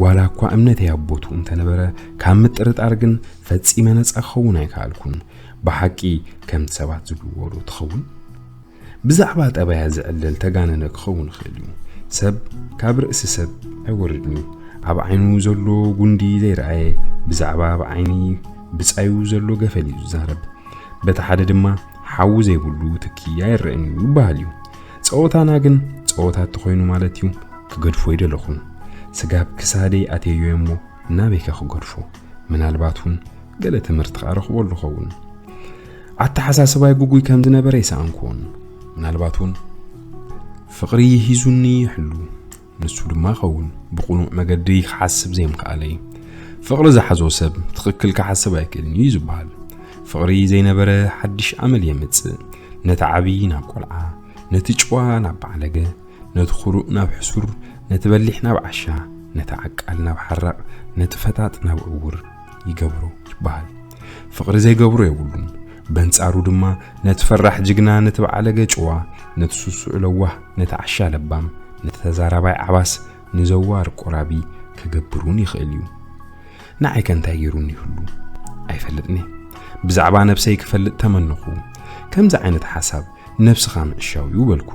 ዋላ እኳ እምነተይ ኣብ ቦትኡ እንተነበረ፣ ካብ ምጥርጣር ግን ፈጺመ ነጻ ክኸውን ኣይከኣልኩን። ብሓቂ ከምቲ ሰባት ዝብልዎ ዶ ትኸውን? ብዛዕባ ጠባያ ዝዕለል ተጋነነ ክኸውን ይኽእል እዩ። ሰብ ካብ ርእሲ ሰብ ኣይወርድን እዩ። ኣብ ዓይኑ ዘሎ ጉንዲ ዘይረኣየ፣ ብዛዕባ ኣብ ዓይኒ ብጻዩ ዘሎ ገፈል እዩ ዝዛረብ። በቲ ሓደ ድማ ሓዊ ዘይብሉ ትኪ ኣይረአን እዩ ይበሃል እዩ። ጸወታና ግን ጸወታ እንተኾይኑ ማለት እዩ፣ ክገድፎ ኣይደለኹን። ስጋብ ክሳደይ ኣትየዮ እሞ ናበይከ ክገድፎ? ምናልባት እውን ገለ ትምህርቲ ከኣ ረኽበሉ ኸውን። ኣተሓሳስባይ ግጉይ ከም ዝነበረ ይሰኣንኩዎን። ምናልባት እውን ፍቕሪ ሂዙኒ ይሕሉ። ንሱ ድማ ኸውን ብቕኑዕ መገዲ ክሓስብ ዘይምኽኣለይ። ፍቕሪ ዝሓዞ ሰብ ትኽክል ክሓስብ ኣይክእልን እዩ ዝበሃል። ፍቕሪ ዘይነበረ ሓድሽ ኣመል የምጽእ። ነቲ ዓቢ ናብ ቆልዓ፣ ነቲ ጭዋ ናብ ባዕለገ፣ ነቲ ኩሩእ ናብ ሕሱር፣ ነቲ በሊሕ ናብ ዓሻ፣ ነቲ ዓቃል ናብ ሓራቕ፣ ነቲ ፈጣጥ ናብ ዕውር ይገብሮ ይበሃል። ፍቕሪ ዘይገብሮ የብሉን። በንጻሩ ድማ ነቲ ፈራሕ ጅግና፣ ነቲ በዓለገ ጭዋ፣ ነቲ ስሱዕ ለዋህ፣ ነቲ ዓሻ ለባም፣ ነቲ ተዛራባይ ዓባስ፣ ንዘዋር ቆራቢ ክገብር እውን ይኽእል እዩ። ንዓይ ከ እንታይ ገይሩኒ ይህሉ? ኣይፈልጥን እየ። ብዛዕባ ነብሰይ ክፈልጥ ተመነኹ። ከምዚ ዓይነት ሓሳብ ነብስኻ ምዕሻው እዩ በልኩ።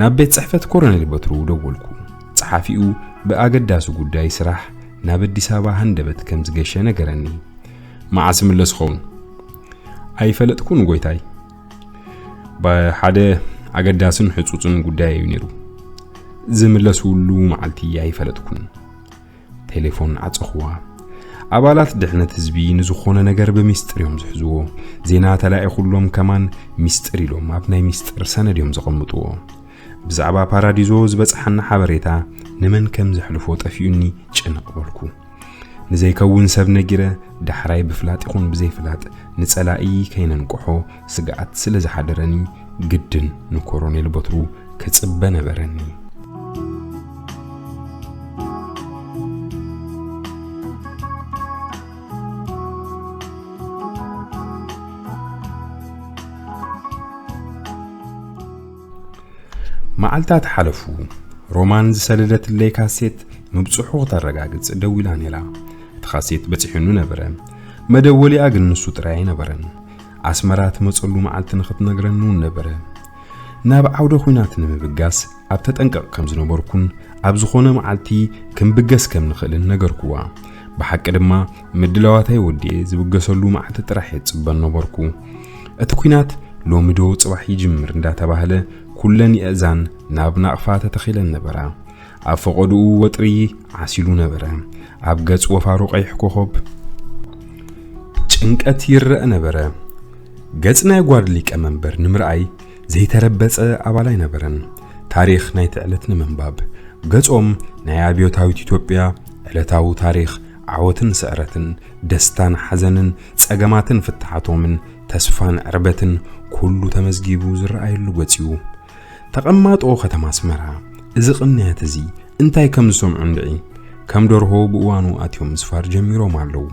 ናብ ቤት ጽሕፈት ኮሎኔል በትሩ ደወልኩ። ጸሓፊኡ ብኣገዳሲ ጉዳይ ስራሕ ናብ ኣዲስ ኣበባ ሃንደበት ከም ዝገሸ ነገረኒ። መዓስ ይምለስ ይኸውን? ኣይፈለጥኩን ጎይታይ። ብሓደ ኣገዳስን ሕጹጽን ጉዳይ እዩ ነይሩ። ዝምለስሉ መዓልቲ ኣይፈለጥኩን። ቴሌፎን ዓጸኹዋ። ኣባላት ድሕነት ህዝቢ ንዝኾነ ነገር ብሚስጥር እዮም ዝሕዝዎ። ዜና ተላኢኹሎም ከማን ሚስጥር ኢሎም ኣብ ናይ ሚስጥር ሰነድ እዮም ዘቐምጥዎ። ብዛዕባ ፓራዲዞ ዝበጽሓና ሓበሬታ ንመን ከም ዘሕልፎ ጠፊኡኒ ጭንቕ በልኩ። ንዘይከውን ሰብ ነጊረ፣ ዳሕራይ ብፍላጥ ይኹን ብዘይፍላጥ ንጸላኢ ከይነንቅሖ ስግኣት ስለ ዝሓደረኒ፣ ግድን ንኮሮኔል በትሩ ክጽበ ነበረኒ። መዓልታት ሓለፉ። ሮማን ዝሰደደትለይ ካሴት ምብጽሑ ክተረጋግጽ ደዊላ ነይራ። እቲ ካሴት በጺሑኒ ነበረ። መደወሊኣ ግን ንሱ ጥራይ ኣይነበረን። ኣስመራ ትመጸሉ መዓልቲ ንኽትነግረኒ እውን ነበረ። ናብ ዓውደ ኹናት ንምብጋስ ኣብ ተጠንቀቕ ከም ዝነበርኩን ኣብ ዝኾነ መዓልቲ ክንብገስ ከም ንኽእልን ነገርኩዋ። ብሓቂ ድማ ምድላዋተይ ወዲኤ ዝብገሰሉ መዓልቲ ጥራሕ እየ ዝጽበ ነበርኩ። እቲ ኲናት ሎሚ ዶ ጽባሕ ይጅምር እንዳተባህለ ኩለን የእዛን ናብ ናቕፋ ተተኺለን ነበራ። ኣብ ፈቐድኡ ወጥሪ ዓሲሉ ነበረ። ኣብ ገጽ ወፋሩ ቀይሕ ኮኾብ ጭንቀት ይረአ ነበረ። ገጽ ናይ ጓድ ሊቀ መንበር ንምርኣይ ዘይተረበጸ ኣባል ኣይነበረን። ታሪኽ ናይቲ ዕለት ንምንባብ ገጾም ናይ ኣብዮታዊት ኢትዮጵያ ዕለታዊ ታሪኽ ዓወትን ስዕረትን፣ ደስታን ሓዘንን፣ ጸገማትን ፍትሓቶምን፣ ተስፋን ዕርበትን ኩሉ ተመዝጊቡ ዝረኣየሉ ገጽ እዩ። ተቐማጦ ከተማ ኣስመራ እዚ ቅንያት እዚ እንታይ ከም ዝሰምዑ እንድዒ፣ ከም ደርሆ ብእዋኑ ኣትዮም ምስፋር ጀሚሮም ኣለዉ።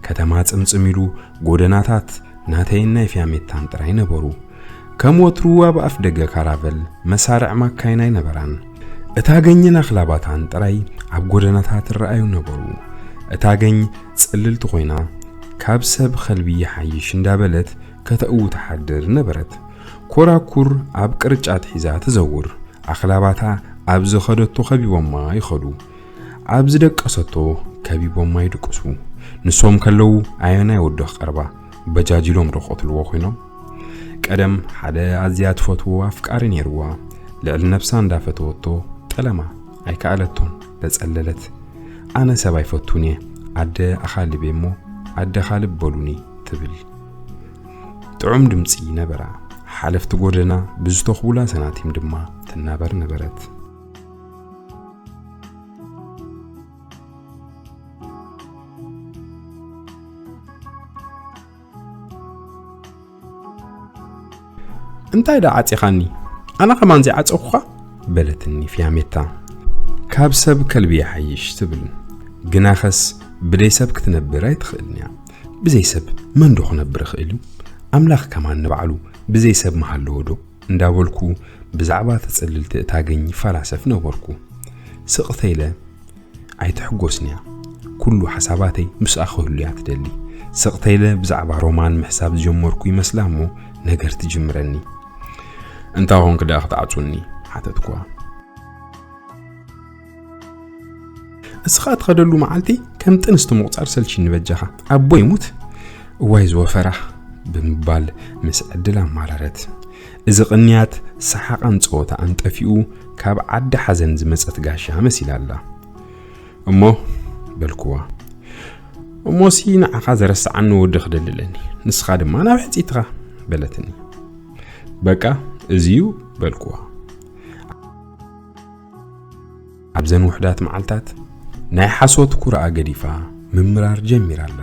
ከተማ ጽምጽም ኢሉ፣ ጎደናታት ናተይን ናይ ፊያሜታን ጥራይ ነበሩ። ከም ወትሩ ኣብ ኣፍ ደገ ካራቨል መሳርዕ ማካይን ኣይነበራን። እታ ገኝን ኣኽላባታን ጥራይ ኣብ ጎደናታት ይረኣዩ ነበሩ። እታ ገኝ ጽልልቲ ኮይና፣ ካብ ሰብ ኸልቢ ይሓይሽ እንዳበለት ከተእው ትሓድር ነበረት። ኮራኩር ኣብ ቅርጫት ሒዛ ትዘውር። ኣኽላባታ ኣብ ዝኸደቶ ከቢቦማ ይኸዱ። ኣብ ዝደቀሰቶ ከቢቦማ ይድቅሱ። ንሶም ከለዉ ኣየናይ ወዶ ክቐርባ? በጃጅ ኢሎም ዶ ክቐትልዎ ኮይኖም? ቀደም ሓደ ኣዝያ ትፈትዎ ኣፍቃሪ ነይርዋ። ልዕሊ ነብሳ እንዳፈተወቶ ጠለማ ኣይከኣለቶን፣ ተጸለለት። ኣነ ሰብ ኣይፈቱን እየ፣ ኣደ ኣኻልብ እየ እሞ ኣደ ኻልብ በሉኒ ትብል። ጥዑም ድምጺ ነበራ። ሓለፍቲ ጎደና ብዝተኽቡላ ሰናቲም ድማ ትናበር ነበረት። እንታይ ደኣ ዓጺኻኒ? ኣነ ኸማን ዘይዓጸኹኻ? በለትኒ ፊያሜታ። ካብ ሰብ ከልቢ ይሓይሽ ትብል። ግናኸስ ብደይ ሰብ ክትነብር ኣይትኽእልን እያ። ብዘይ ሰብ መን ዶ ክነብር ይኽእል እዩ? ኣምላኽ ከማን ንባዕሉ ብዘይ ሰብ ምሃለዎ ዶ? እንዳበልኩ ብዛዕባ ተጸልልቲ እታ ገኝ ይፈላሰፍ ነበርኩ። ስቕተ ኢለ፣ ኣይትሕጎስንያ። ኩሉ ሓሳባተይ ምስኣ ክህሉያ ትደሊ። ስቕተይለ ብዛዕባ ሮማን ምሕሳብ ዝጀመርኩ ይመስላ እሞ ነገር ትጅምረኒ። "እንታይ ኾንክ ደኣ ክትዓጹኒ?" ሓተትኳ። "እስኻ ትኸደሉ መዓልቲ ከም ጥንስቲ ምቑጻር ሰልችኒ በጃኻ። ኣቦ ይሙት፣ እዋይ ዝወፈራ" ብምባል ምስ ዕድል ኣማረረት። እዚ ቅንያት ሰሓቓን ጸወታኣን ጠፊኡ ካብ ዓዲ ሓዘን ዝመጸት ጋሻ መሲላ ኣላ። "እሞ?" በልክዋ። "እሞሲ ንዓኻ ዘረስዓኒ ወዲ ክደሊ ኣለኒ፣ ንስኻ ድማ ናብ ሕጺትኻ" በለትኒ። "በቃ እዚዩ?" በልክዋ። ኣብዘን ውሑዳት መዓልታት ናይ ሓሶት ኩርኣ ገዲፋ ምምራር ጀሚራ ኣላ።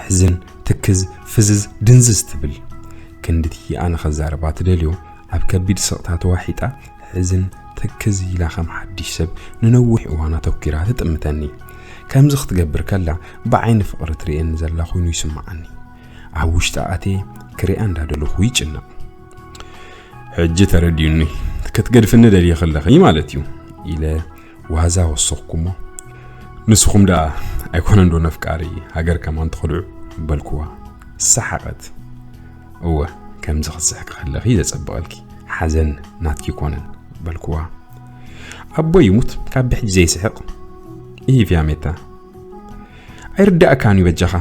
ሕዝን ትክዝ ፍዝዝ ድንዝዝ ትብል። ክንድቲ ኣነ ኸዛርባ ትደልዮ ኣብ ከቢድ ስቕታ ተዋሒጣ ሕዝን ትክዝ ኢላ ከም ሓድሽ ሰብ ንነዊሕ እዋን ኣተኲራ ትጥምተኒ። ከምዚ ክትገብር ከላ ብዓይኒ ፍቕሪ ትርእየኒ ዘላ ኮይኑ ይስምዓኒ። ኣብ ውሽጢ ኣትየ ክሪኣ እንዳደለኹ ይጭነቕ። "ሕጂ ተረዲኡኒ፣ ክትገድፍኒ ደልየ ከለኺ ማለት እዩ" ኢለ ዋዛ ወሰኽኩሞ። "ንስኹም ደኣ ኣይኮነን ዶ ነፍቃሪ ሃገር ከማን ትኸድዑ?" በልክዋ። ሰሓቐት። "እወ፣ ከምዚ ክትስሕቂ ከለኺ ዘጸብቐልኪ ሓዘን ናትኪ ይኮነን" በልክዋ። ኣቦ ይሙት ካብ ብሕጂ ዘይስሕቕ። "ኢሂ ፊያሜታ፣ ኣይርዳእካን እዩ በጃኻ፣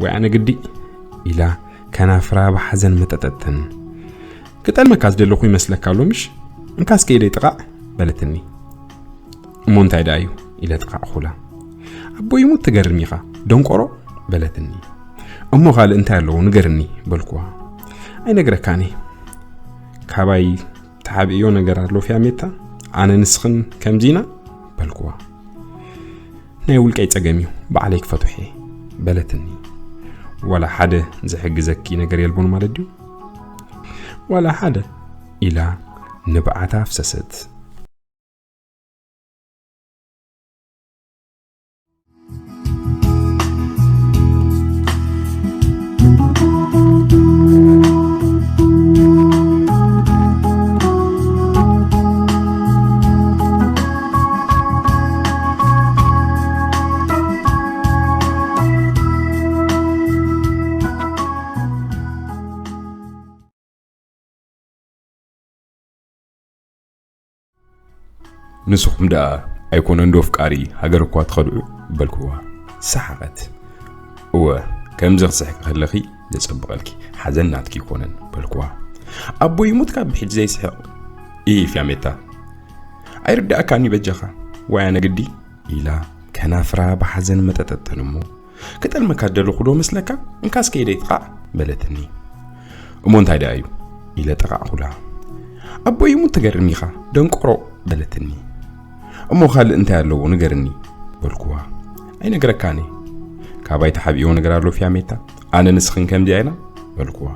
ወይ ኣነ ግዲ" ኢላ ከናፍራ ብሓዘን መጠጠተን። "ክጠልመካ ዝደለኹ ይመስለካ ኣሎ ምሽ? እንካስ ከይደይ ጥቓዕ" በለትኒ። "እሞ እንታይ ደኣ እዩ?" ኢለ ጥቓዕ ኩላ። "ኣቦ ይሙት ትገርም ኢኻ፣ ደንቆሮ" በለትኒ። "እሞ ካልእ እንታይ ኣለዎ ንገርኒ" በልኩዋ። "ኣይነግረካን እየ። ካባይ ተሓብእዮ ነገር ኣሎ ፊያሜታ፣ ኣነ ንስኽን ከምዚና" በልኩዋ። "ናይ ውልቀይ ጸገም እዩ፣ ባዕለይ ክፈትሖ እየ" በለትኒ። "ዋላ ሓደ ዝሕግዘኪ ነገር የልቦን ማለት ድዩ?" "ዋላ ሓደ" ኢላ ንብዓታ ኣፍሰሰት። "ንስኹም ደኣ ኣይኮነን ዶ ኣፍቃሪ ሃገር እኳ ትኸድዑ?" በልክዋ። ሰሓቐት። "እወ፣ ከምዚ ክትስሕቂ ከለኺ ዘጸብቐልኪ ሓዘን ናትኪ ይኮነን" በልክዋ። ኣቦ ይሙት ካብ ብሕጂ ዘይስሕቕ። "ኢሂ ፊያሜታ፣ ኣይርዳእካን እዩ በጃኻ፣ ዋይ ኣነ ግዲ" ኢላ ከናፍራ ብሓዘን መጠጠተን እሞ "ክጠልመካ ደለኹ ዶ መስለካ? እንካስ ከይደይ ጥቓዕ" በለትኒ። "እሞ እንታይ ደኣ እዩ?" ኢለ ጠቓዕኩላ። "ኣቦይ እሞ ትገርም ኢኻ፣ ደንቆሮ" በለትኒ። "እሞ ካልእ እንታይ ኣለዎ ንገርኒ" በልኩዋ። "ኣይነግረካን እየ። ካባይ ተሓቢኦ ነገር ኣሎ ፊያሜታ፣ ኣነ ንስኽን ከምዚኣ ኢና" በልኩዋ።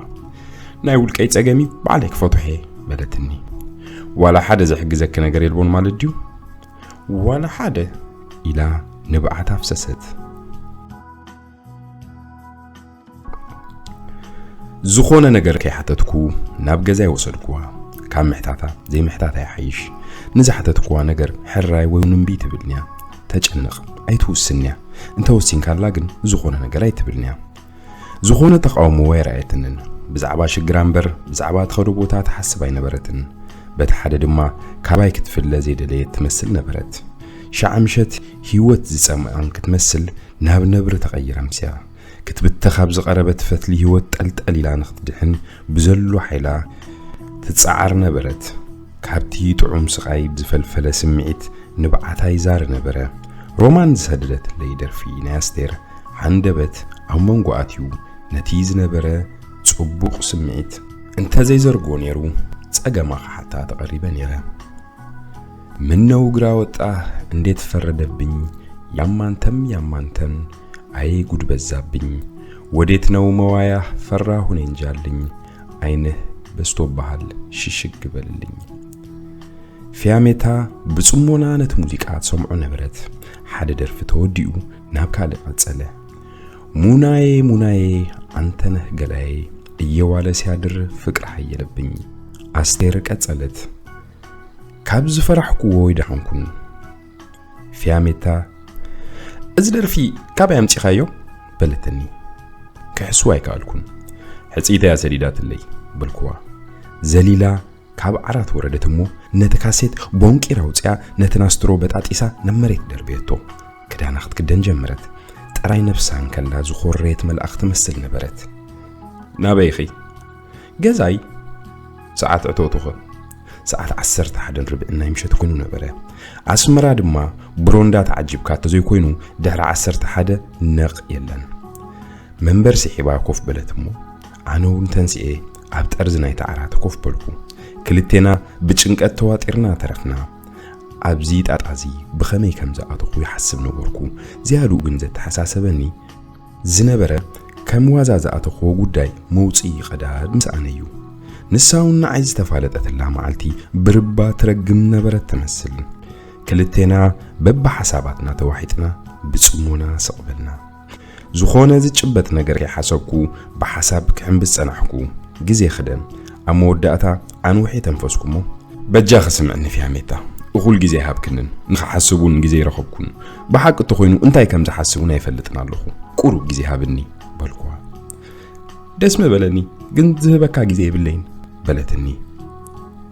"ናይ ውልቀይ ጸገም እዩ፣ ባዕለይ ክፈትሖ እየ" በለትኒ። "ዋላ ሓደ ዝሕግዘኪ ነገር የልቦን ማለት ድዩ?" "ዋላ ሓደ" ኢላ ንብዓት ኣፍሰሰት። ዝኾነ ነገር ከይሓተትኩ ናብ ገዛይ ወሰድኩዋ። ካብ ምሕታታ ዘይምሕታታ ይሓይሽ። ንዝሓተትኩዋ ነገር ሕራይ ወይ እውን እምቢ ትብልንያ። ተጨንቕ፣ ኣይትውስንያ። እንተወሲንካላ ግን ዝኾነ ነገር ኣይትብልንያ። ዝኾነ ተቓውሞ ኣይረኣየትንን። ብዛዕባ ሽግራ እምበር ብዛዕባ ትኸዶ ቦታ ትሓስብ ኣይነበረትን። በቲ ሓደ ድማ ካባይ ክትፍለ ዘይደለየት ትመስል ነበረት። ሻዕ ምሸት ህይወት ዝጸምኣን ክትመስል ናብ ነብሪ ተቐይራ ኣምስያ። ክትብተኽ ኣብ ዝቐረበት ፈትሊ ህይወት ጠልጠል ኢላ ንኽትድሕን ብዘሎ ሓይላ ትጸዓር ነበረት። ካብቲ ጥዑም ስቓይ ብዝፈልፈለ ስምዒት ንብዓታ ይዛሪ ነበረ። ሮማን ዝሰደደትለይ ደርፊ ናይ ኣስቴር ሃንደበት ኣብ መንጎ ኣትዩ ነቲ ዝነበረ ጽቡቕ ስምዒት እንተዘይዘርግዎ ነይሩ፣ ጸገማ ክሓታ ተቐሪበ ነይረ። ምነው ግራ ወጣ እንዴት ፈረደብኝ፣ ያማንተም ያማንተን፣ ኣየ ጉድ በዛብኝ። ወዴት ነው መዋያ ፈራሁ እኔ እንጃልኝ፣ ዓይንህ በስቶብሃል ሽሽግ በልልኝ። ፊያሜታ ብጽሞና ነቲ ሙዚቃ ትሰምዖ ነበረት። ሓደ ደርፊ ተወዲኡ ናብ ካልእ ቀጸለ። ሙናዬ ሙናዬ ኣንተነህ ገላዬ እየዋለ ሲያድር ፍቅር ሃየለብኝ። ኣስቴር ቀጸለት። ካብ ዝፈራሕኩዎ ኣይደሓንኩን። ፊያሜታ እዚ ደርፊ ካበይ ኣምጺኻዮ? በለትኒ። ክሕስዋ ኣይከኣልኩን። ሕጽይተያ ሰዲዳትለይ በልኩዋ። ዘሊላ ካብ ዓራት ወረደት እሞ ነቲ ካሴት ቦንቂራ ኣውጺኣ ነቲ ናስትሮ በጣጢሳ ናብ መሬት ደርበየቶ። ክዳና ክትክደን ጀመረት። ጥራይ ነብሳ እንከላ ዝኾረየት መልኣኽ ትመስል ነበረት። ናበይ ኢኺ? ገዛይ። ሰዓት ዕቶትኸ? ሰዓት ዓሰርተ ሓደን ርብዕን ናይ ምሸት ኮይኑ ነበረ። ኣስመራ ድማ ብሮንዳ ተዓጂብካ እንተዘይኮይኑ ድሕሪ ዓሰርተ ሓደ ነቕ የለን። መንበር ስሒባ ኮፍ በለት እሞ ኣነ እውን ተንስኤ ኣብ ጠርዚ ናይቲ ዓራት ኮፍ በልኩ። ክልቴና ብጭንቀት ተዋጢርና ተረፍና። ኣብዚ ጣጣዚ ብኸመይ ከም ዝኣተኹ ይሓስብ ነበርኩ። ዝያድኡ ግን ዘተሓሳሰበኒ ዝነበረ ከም ዋዛ ዝኣተኽዎ ጉዳይ መውጽኢ ቀዳድ ምስኣነ እዩ። ንሳ እውን ንዓይ ዝተፋለጠትላ መዓልቲ ብርባ ትረግም ነበረት ትመስል። ክልቴና በብሓሳባትና ተዋሒጥና ብጽሞና ስቕ በልና። ዝኾነ ዝጭበጥ ነገር ከይሓሰብኩ ብሓሳብ ክሕምብስ ጸናሕኩ። ግዜ ክደ። ኣብ መወዳእታ ኣንውሕ የተንፈስኩ እሞ፣ በጃኺ ስምዕኒ ፊያሜታ፣ እኹል ግዜ ኣይሃብክንን፣ ንኽሓስብ እውን ግዜ ኣይረኸብኩን። ብሓቂ እንተኾይኑ እንታይ ከም ዝሓስብ እውን ኣይፈልጥን ኣለኹ። ቁሩብ ግዜ ሃብኒ በልኩዋ። ደስ ምበለኒ፣ ግን ዝህበካ ግዜ የብለይን በለትኒ።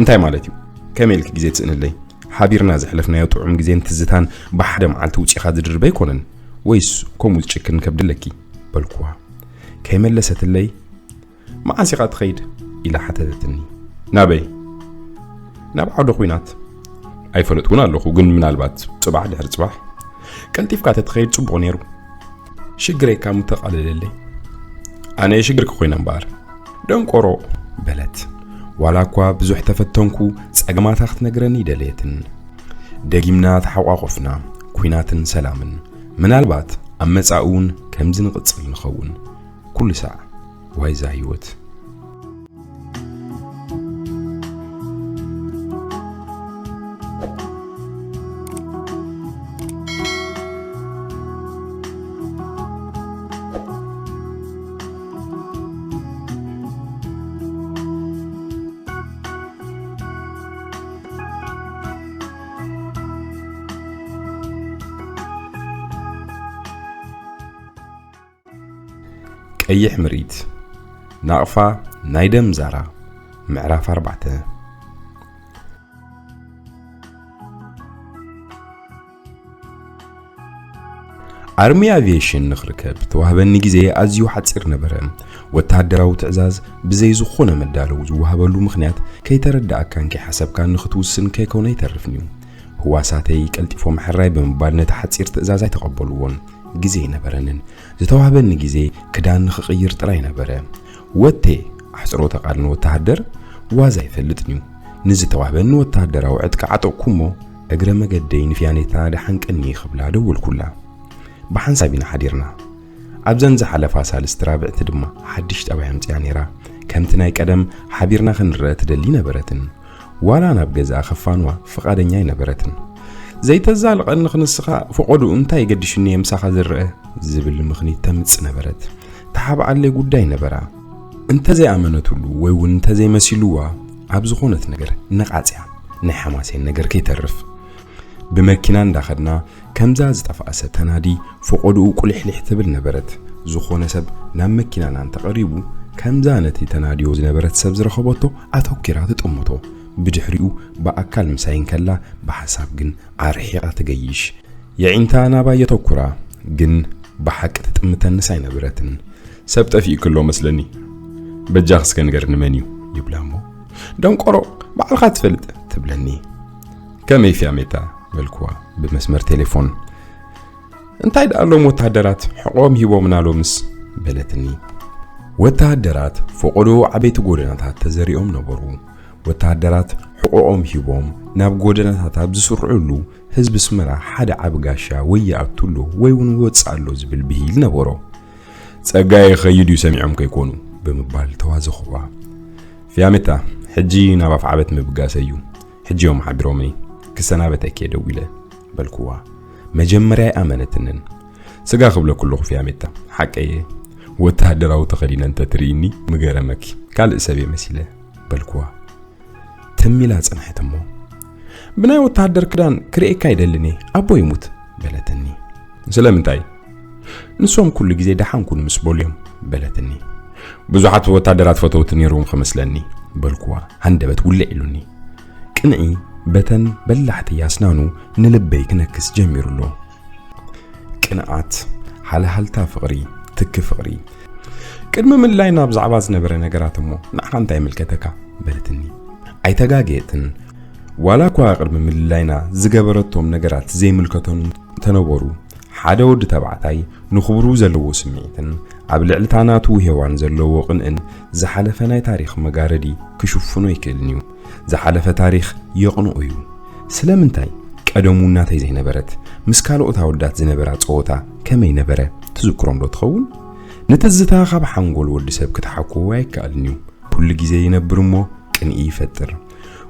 እንታይ ማለት እዩ? ከመይ ኢልኪ ግዜ ትስእንለይ? ሓቢርና ዘሕለፍናዮ ጥዑም ግዜን ትዝታን ብሓደ መዓልቲ ውጺኻ ዝድርብ ኣይኮነን። ወይስ ከምኡ ዝጭክን ከብዲ ኣለኪ? በልኩዋ። ከይመለሰትለይ፣ መዓስ ኢኻ ትኸይድ? ኢላ ሓተተትኒ። ናበይ? ናብ ዓውደ ኲናት። ኣይፈለጥኩን ኣለኹ፣ ግን ምናልባት ጽባሕ ድሕሪ ጽባሕ። ቀልጢፍካ ተትኸይድ ጽቡቕ ነይሩ። ሽግረይ እካ ምተቓለለለይ። ኣነ ሽግርኪ ኮይነ እምበኣር። ደንቆሮ በለት። ዋላ እኳ ብዙሕ ተፈተንኩ፣ ጸገማታ ክትነግረኒ ኣይደለየትን። ደጊምና ተሓቋቖፍና። ኲናትን ሰላምን። ምናልባት ኣብ መጻኢ እውን ከምዚ ንቕጽል ንኸውን። ኩሉ ሳዕ ዋይዛ ህይወት። ቀይሕ ምርኢት፣ ናቕፋ ናይ ደም ዛራ፣ ምዕራፍ ኣርባዕተ። ኣርሚ ኣቪዬሽን ንኽርከብ ተዋህበኒ ግዜ ኣዝዩ ሓጺር ነበረ። ወተሃደራዊ ትዕዛዝ ብዘይ ዝኾነ መዳለዊ ዝወሃበሉ ምኽንያት ከይተረዳእካን ከይሓሰብካን ንኽትውስን ከይኮነ ኣይተርፍን'ዩ። ህዋሳተይ ቀልጢፎም ሕራይ ብምባል ነቲ ሓጺር ትእዛዝ ኣይተቐበልዎን። ግዜ ኣይነበረንን። ዝተዋህበኒ ግዜ ክዳን ንኽቕይር ጥራይ ነበረ። ወቴ፣ ኣሕጽሮተ ቃል ንወተሃደር ዋዛ ኣይፈልጥን'ዩ። ንዝተዋህበኒ ወተሃደራዊ ዕጥቂ ዓጠቕኩ እሞ፣ እግረ መገደይ ንፊያኔታ ደሓን ቀኒ ክብላ ደወልኩላ። ብሓንሳብ ኢና ሓዲርና። ኣብዘን ዝሓለፋ ሳልስቲ ራብዕቲ ድማ ሓድሽ ጠባይ ኣምጺኣ ነይራ። ከምቲ ናይ ቀደም ሓቢርና ክንረአ ትደሊ ነበረትን። ዋላ ናብ ገዝኣ ከፋንዋ ፍቓደኛ ኣይነበረትን። ዘይተዛልቐኒ ክንስኻ ፈቐድኡ እንታይ ገዲሹኒ እየ ምሳኻ ዝረአ ዝብል ምኽኒት ተምጽእ ነበረት። ተሓብኣለይ ጉዳይ ነበራ። እንተዘይኣመነትሉ ወይ እውን እንተዘይመሲልዋ ኣብ ዝኾነት ነገር ነቓጽያ ናይ ሓማሴን ነገር ከይተርፍ። ብመኪና እንዳኸድና ከምዛ ዝጠፍኣ ሰብ ተናዲ ፈቐድኡ ቁሊሕሊሕ ትብል ነበረት። ዝኾነ ሰብ ናብ መኪናና እንተቐሪቡ ከምዛ ነቲ ተናድዮ ዝነበረት ሰብ ዝረኸበቶ ኣተኲራ ትጥምቶ። ብድሕሪኡ ብኣካል ምሳይ እንከላ ብሓሳብ ግን ኣርሒቓ ትገይሽ። የዒንታ ናባይ የተኩራ ግን ብሓቂ ትጥምተንስ ኣይነበረትን። ሰብ ጠፊእኪ ኣሎ መስለኒ። በጃኺ እስከ ንገርኒ መን እዩ? ይብላ እሞ ደንቆሮ ባዕልኻ ትፈልጥ ትብለኒ። ከመይ ፊያሜታ በልኩዋ ብመስመር ቴሌፎን። እንታይ ደኣ ሎም ወተሃደራት ሕቖም ሂቦምና ሎምስ በለትኒ። ወተሃደራት ፈቐዶ ዓበይቲ ጎደናታት ተዘሪኦም ነበሩ። ወተሃደራት ሕቖኦም ሂቦም ናብ ጎደናታት ኣብ ዝስርዑሉ ህዝቢ ኣስመራ ሓደ ዓቢ ጋሻ ወይ ይኣቱ ኣሎ ወይ እውን ይወጽእ ኣሎ ዝብል ብሂል ነበሮ። ጸጋይ ይኸይድ እዩ ሰሚዖም ከይኮኑ ብምባል ተዋዘኹዋ። ፊያሜታ፣ ሕጂ ናብ ኣፍዓበት ምብጋሰ እዩ። ሕጂ እዮም ሓቢሮምኒ። ክሰናበተኪ እየ ደዊለ በልኩዋ። መጀመርያ ኣይኣመነትንን። ስጋ ክብለኩ ኣለኹ ፊያሜታ፣ ሓቀየ። ወተሃደራዊ ተኸዲነ እንተትርእይኒ ምገረመኪ። ካልእ ሰብ እየ መሲለ በልኩዋ። ትም ኢላ ጸንሐት እሞ፣ ብናይ ወተሃደር ክዳን ክርእየካ ኣይደልን እየ፣ ኣቦ ይሙት በለትኒ። ስለምንታይ? ንሶም ኩሉ ግዜ ደሓን ኩኑ ምስ በሉ እዮም፣ በለትኒ። ብዙሓት ወታደራት ፈተውቲ ነይሮም ከመስለኒ፣ በልኩዋ። ሃንደበት ውልዕ ኢሉኒ። ቅንዒ በተን በላሕቲ ኣስናኑ ንልበይ ክነክስ ጀሚሩ ኣሎ። ቅንዓት፣ ሃልሃልታ ፍቕሪ፣ ትኪ ፍቕሪ። ቅድሚ ምልላይና ብዛዕባ ዝነበረ ነገራት እሞ ንዓኻ እንታይ ይምልከተካ? በለትኒ። ኣይተጋገየትን። ዋላ እኳ ቅድሚ ምልላይና ዝገበረቶም ነገራት ዘይምልከቶም እንተነበሩ፣ ሓደ ወዲ ተባዕታይ ንኽብሩ ዘለዎ ስምዒትን ኣብ ልዕሊ እታ ናቱ ሄዋን ዘለዎ ቅንእን ዝሓለፈ ናይ ታሪኽ መጋረዲ ክሽፍኖ ኣይክእልን እዩ። ዝሓለፈ ታሪኽ የቕንኦ እዩ። ስለምንታይ ቀደሙ እናተይ ዘይነበረት፣ ምስ ካልኦት ኣወዳት ዝነበራ ጸወታ ከመይ ነበረ ትዝክሮም ዶ ትኸውን? ንትዝታ ካብ ሓንጎል ወዲ ሰብ ክትሓኮዎ ኣይከኣልን እዩ። ኩሉ ግዜ ይነብር እሞ ቅንኢ ይፈጥር።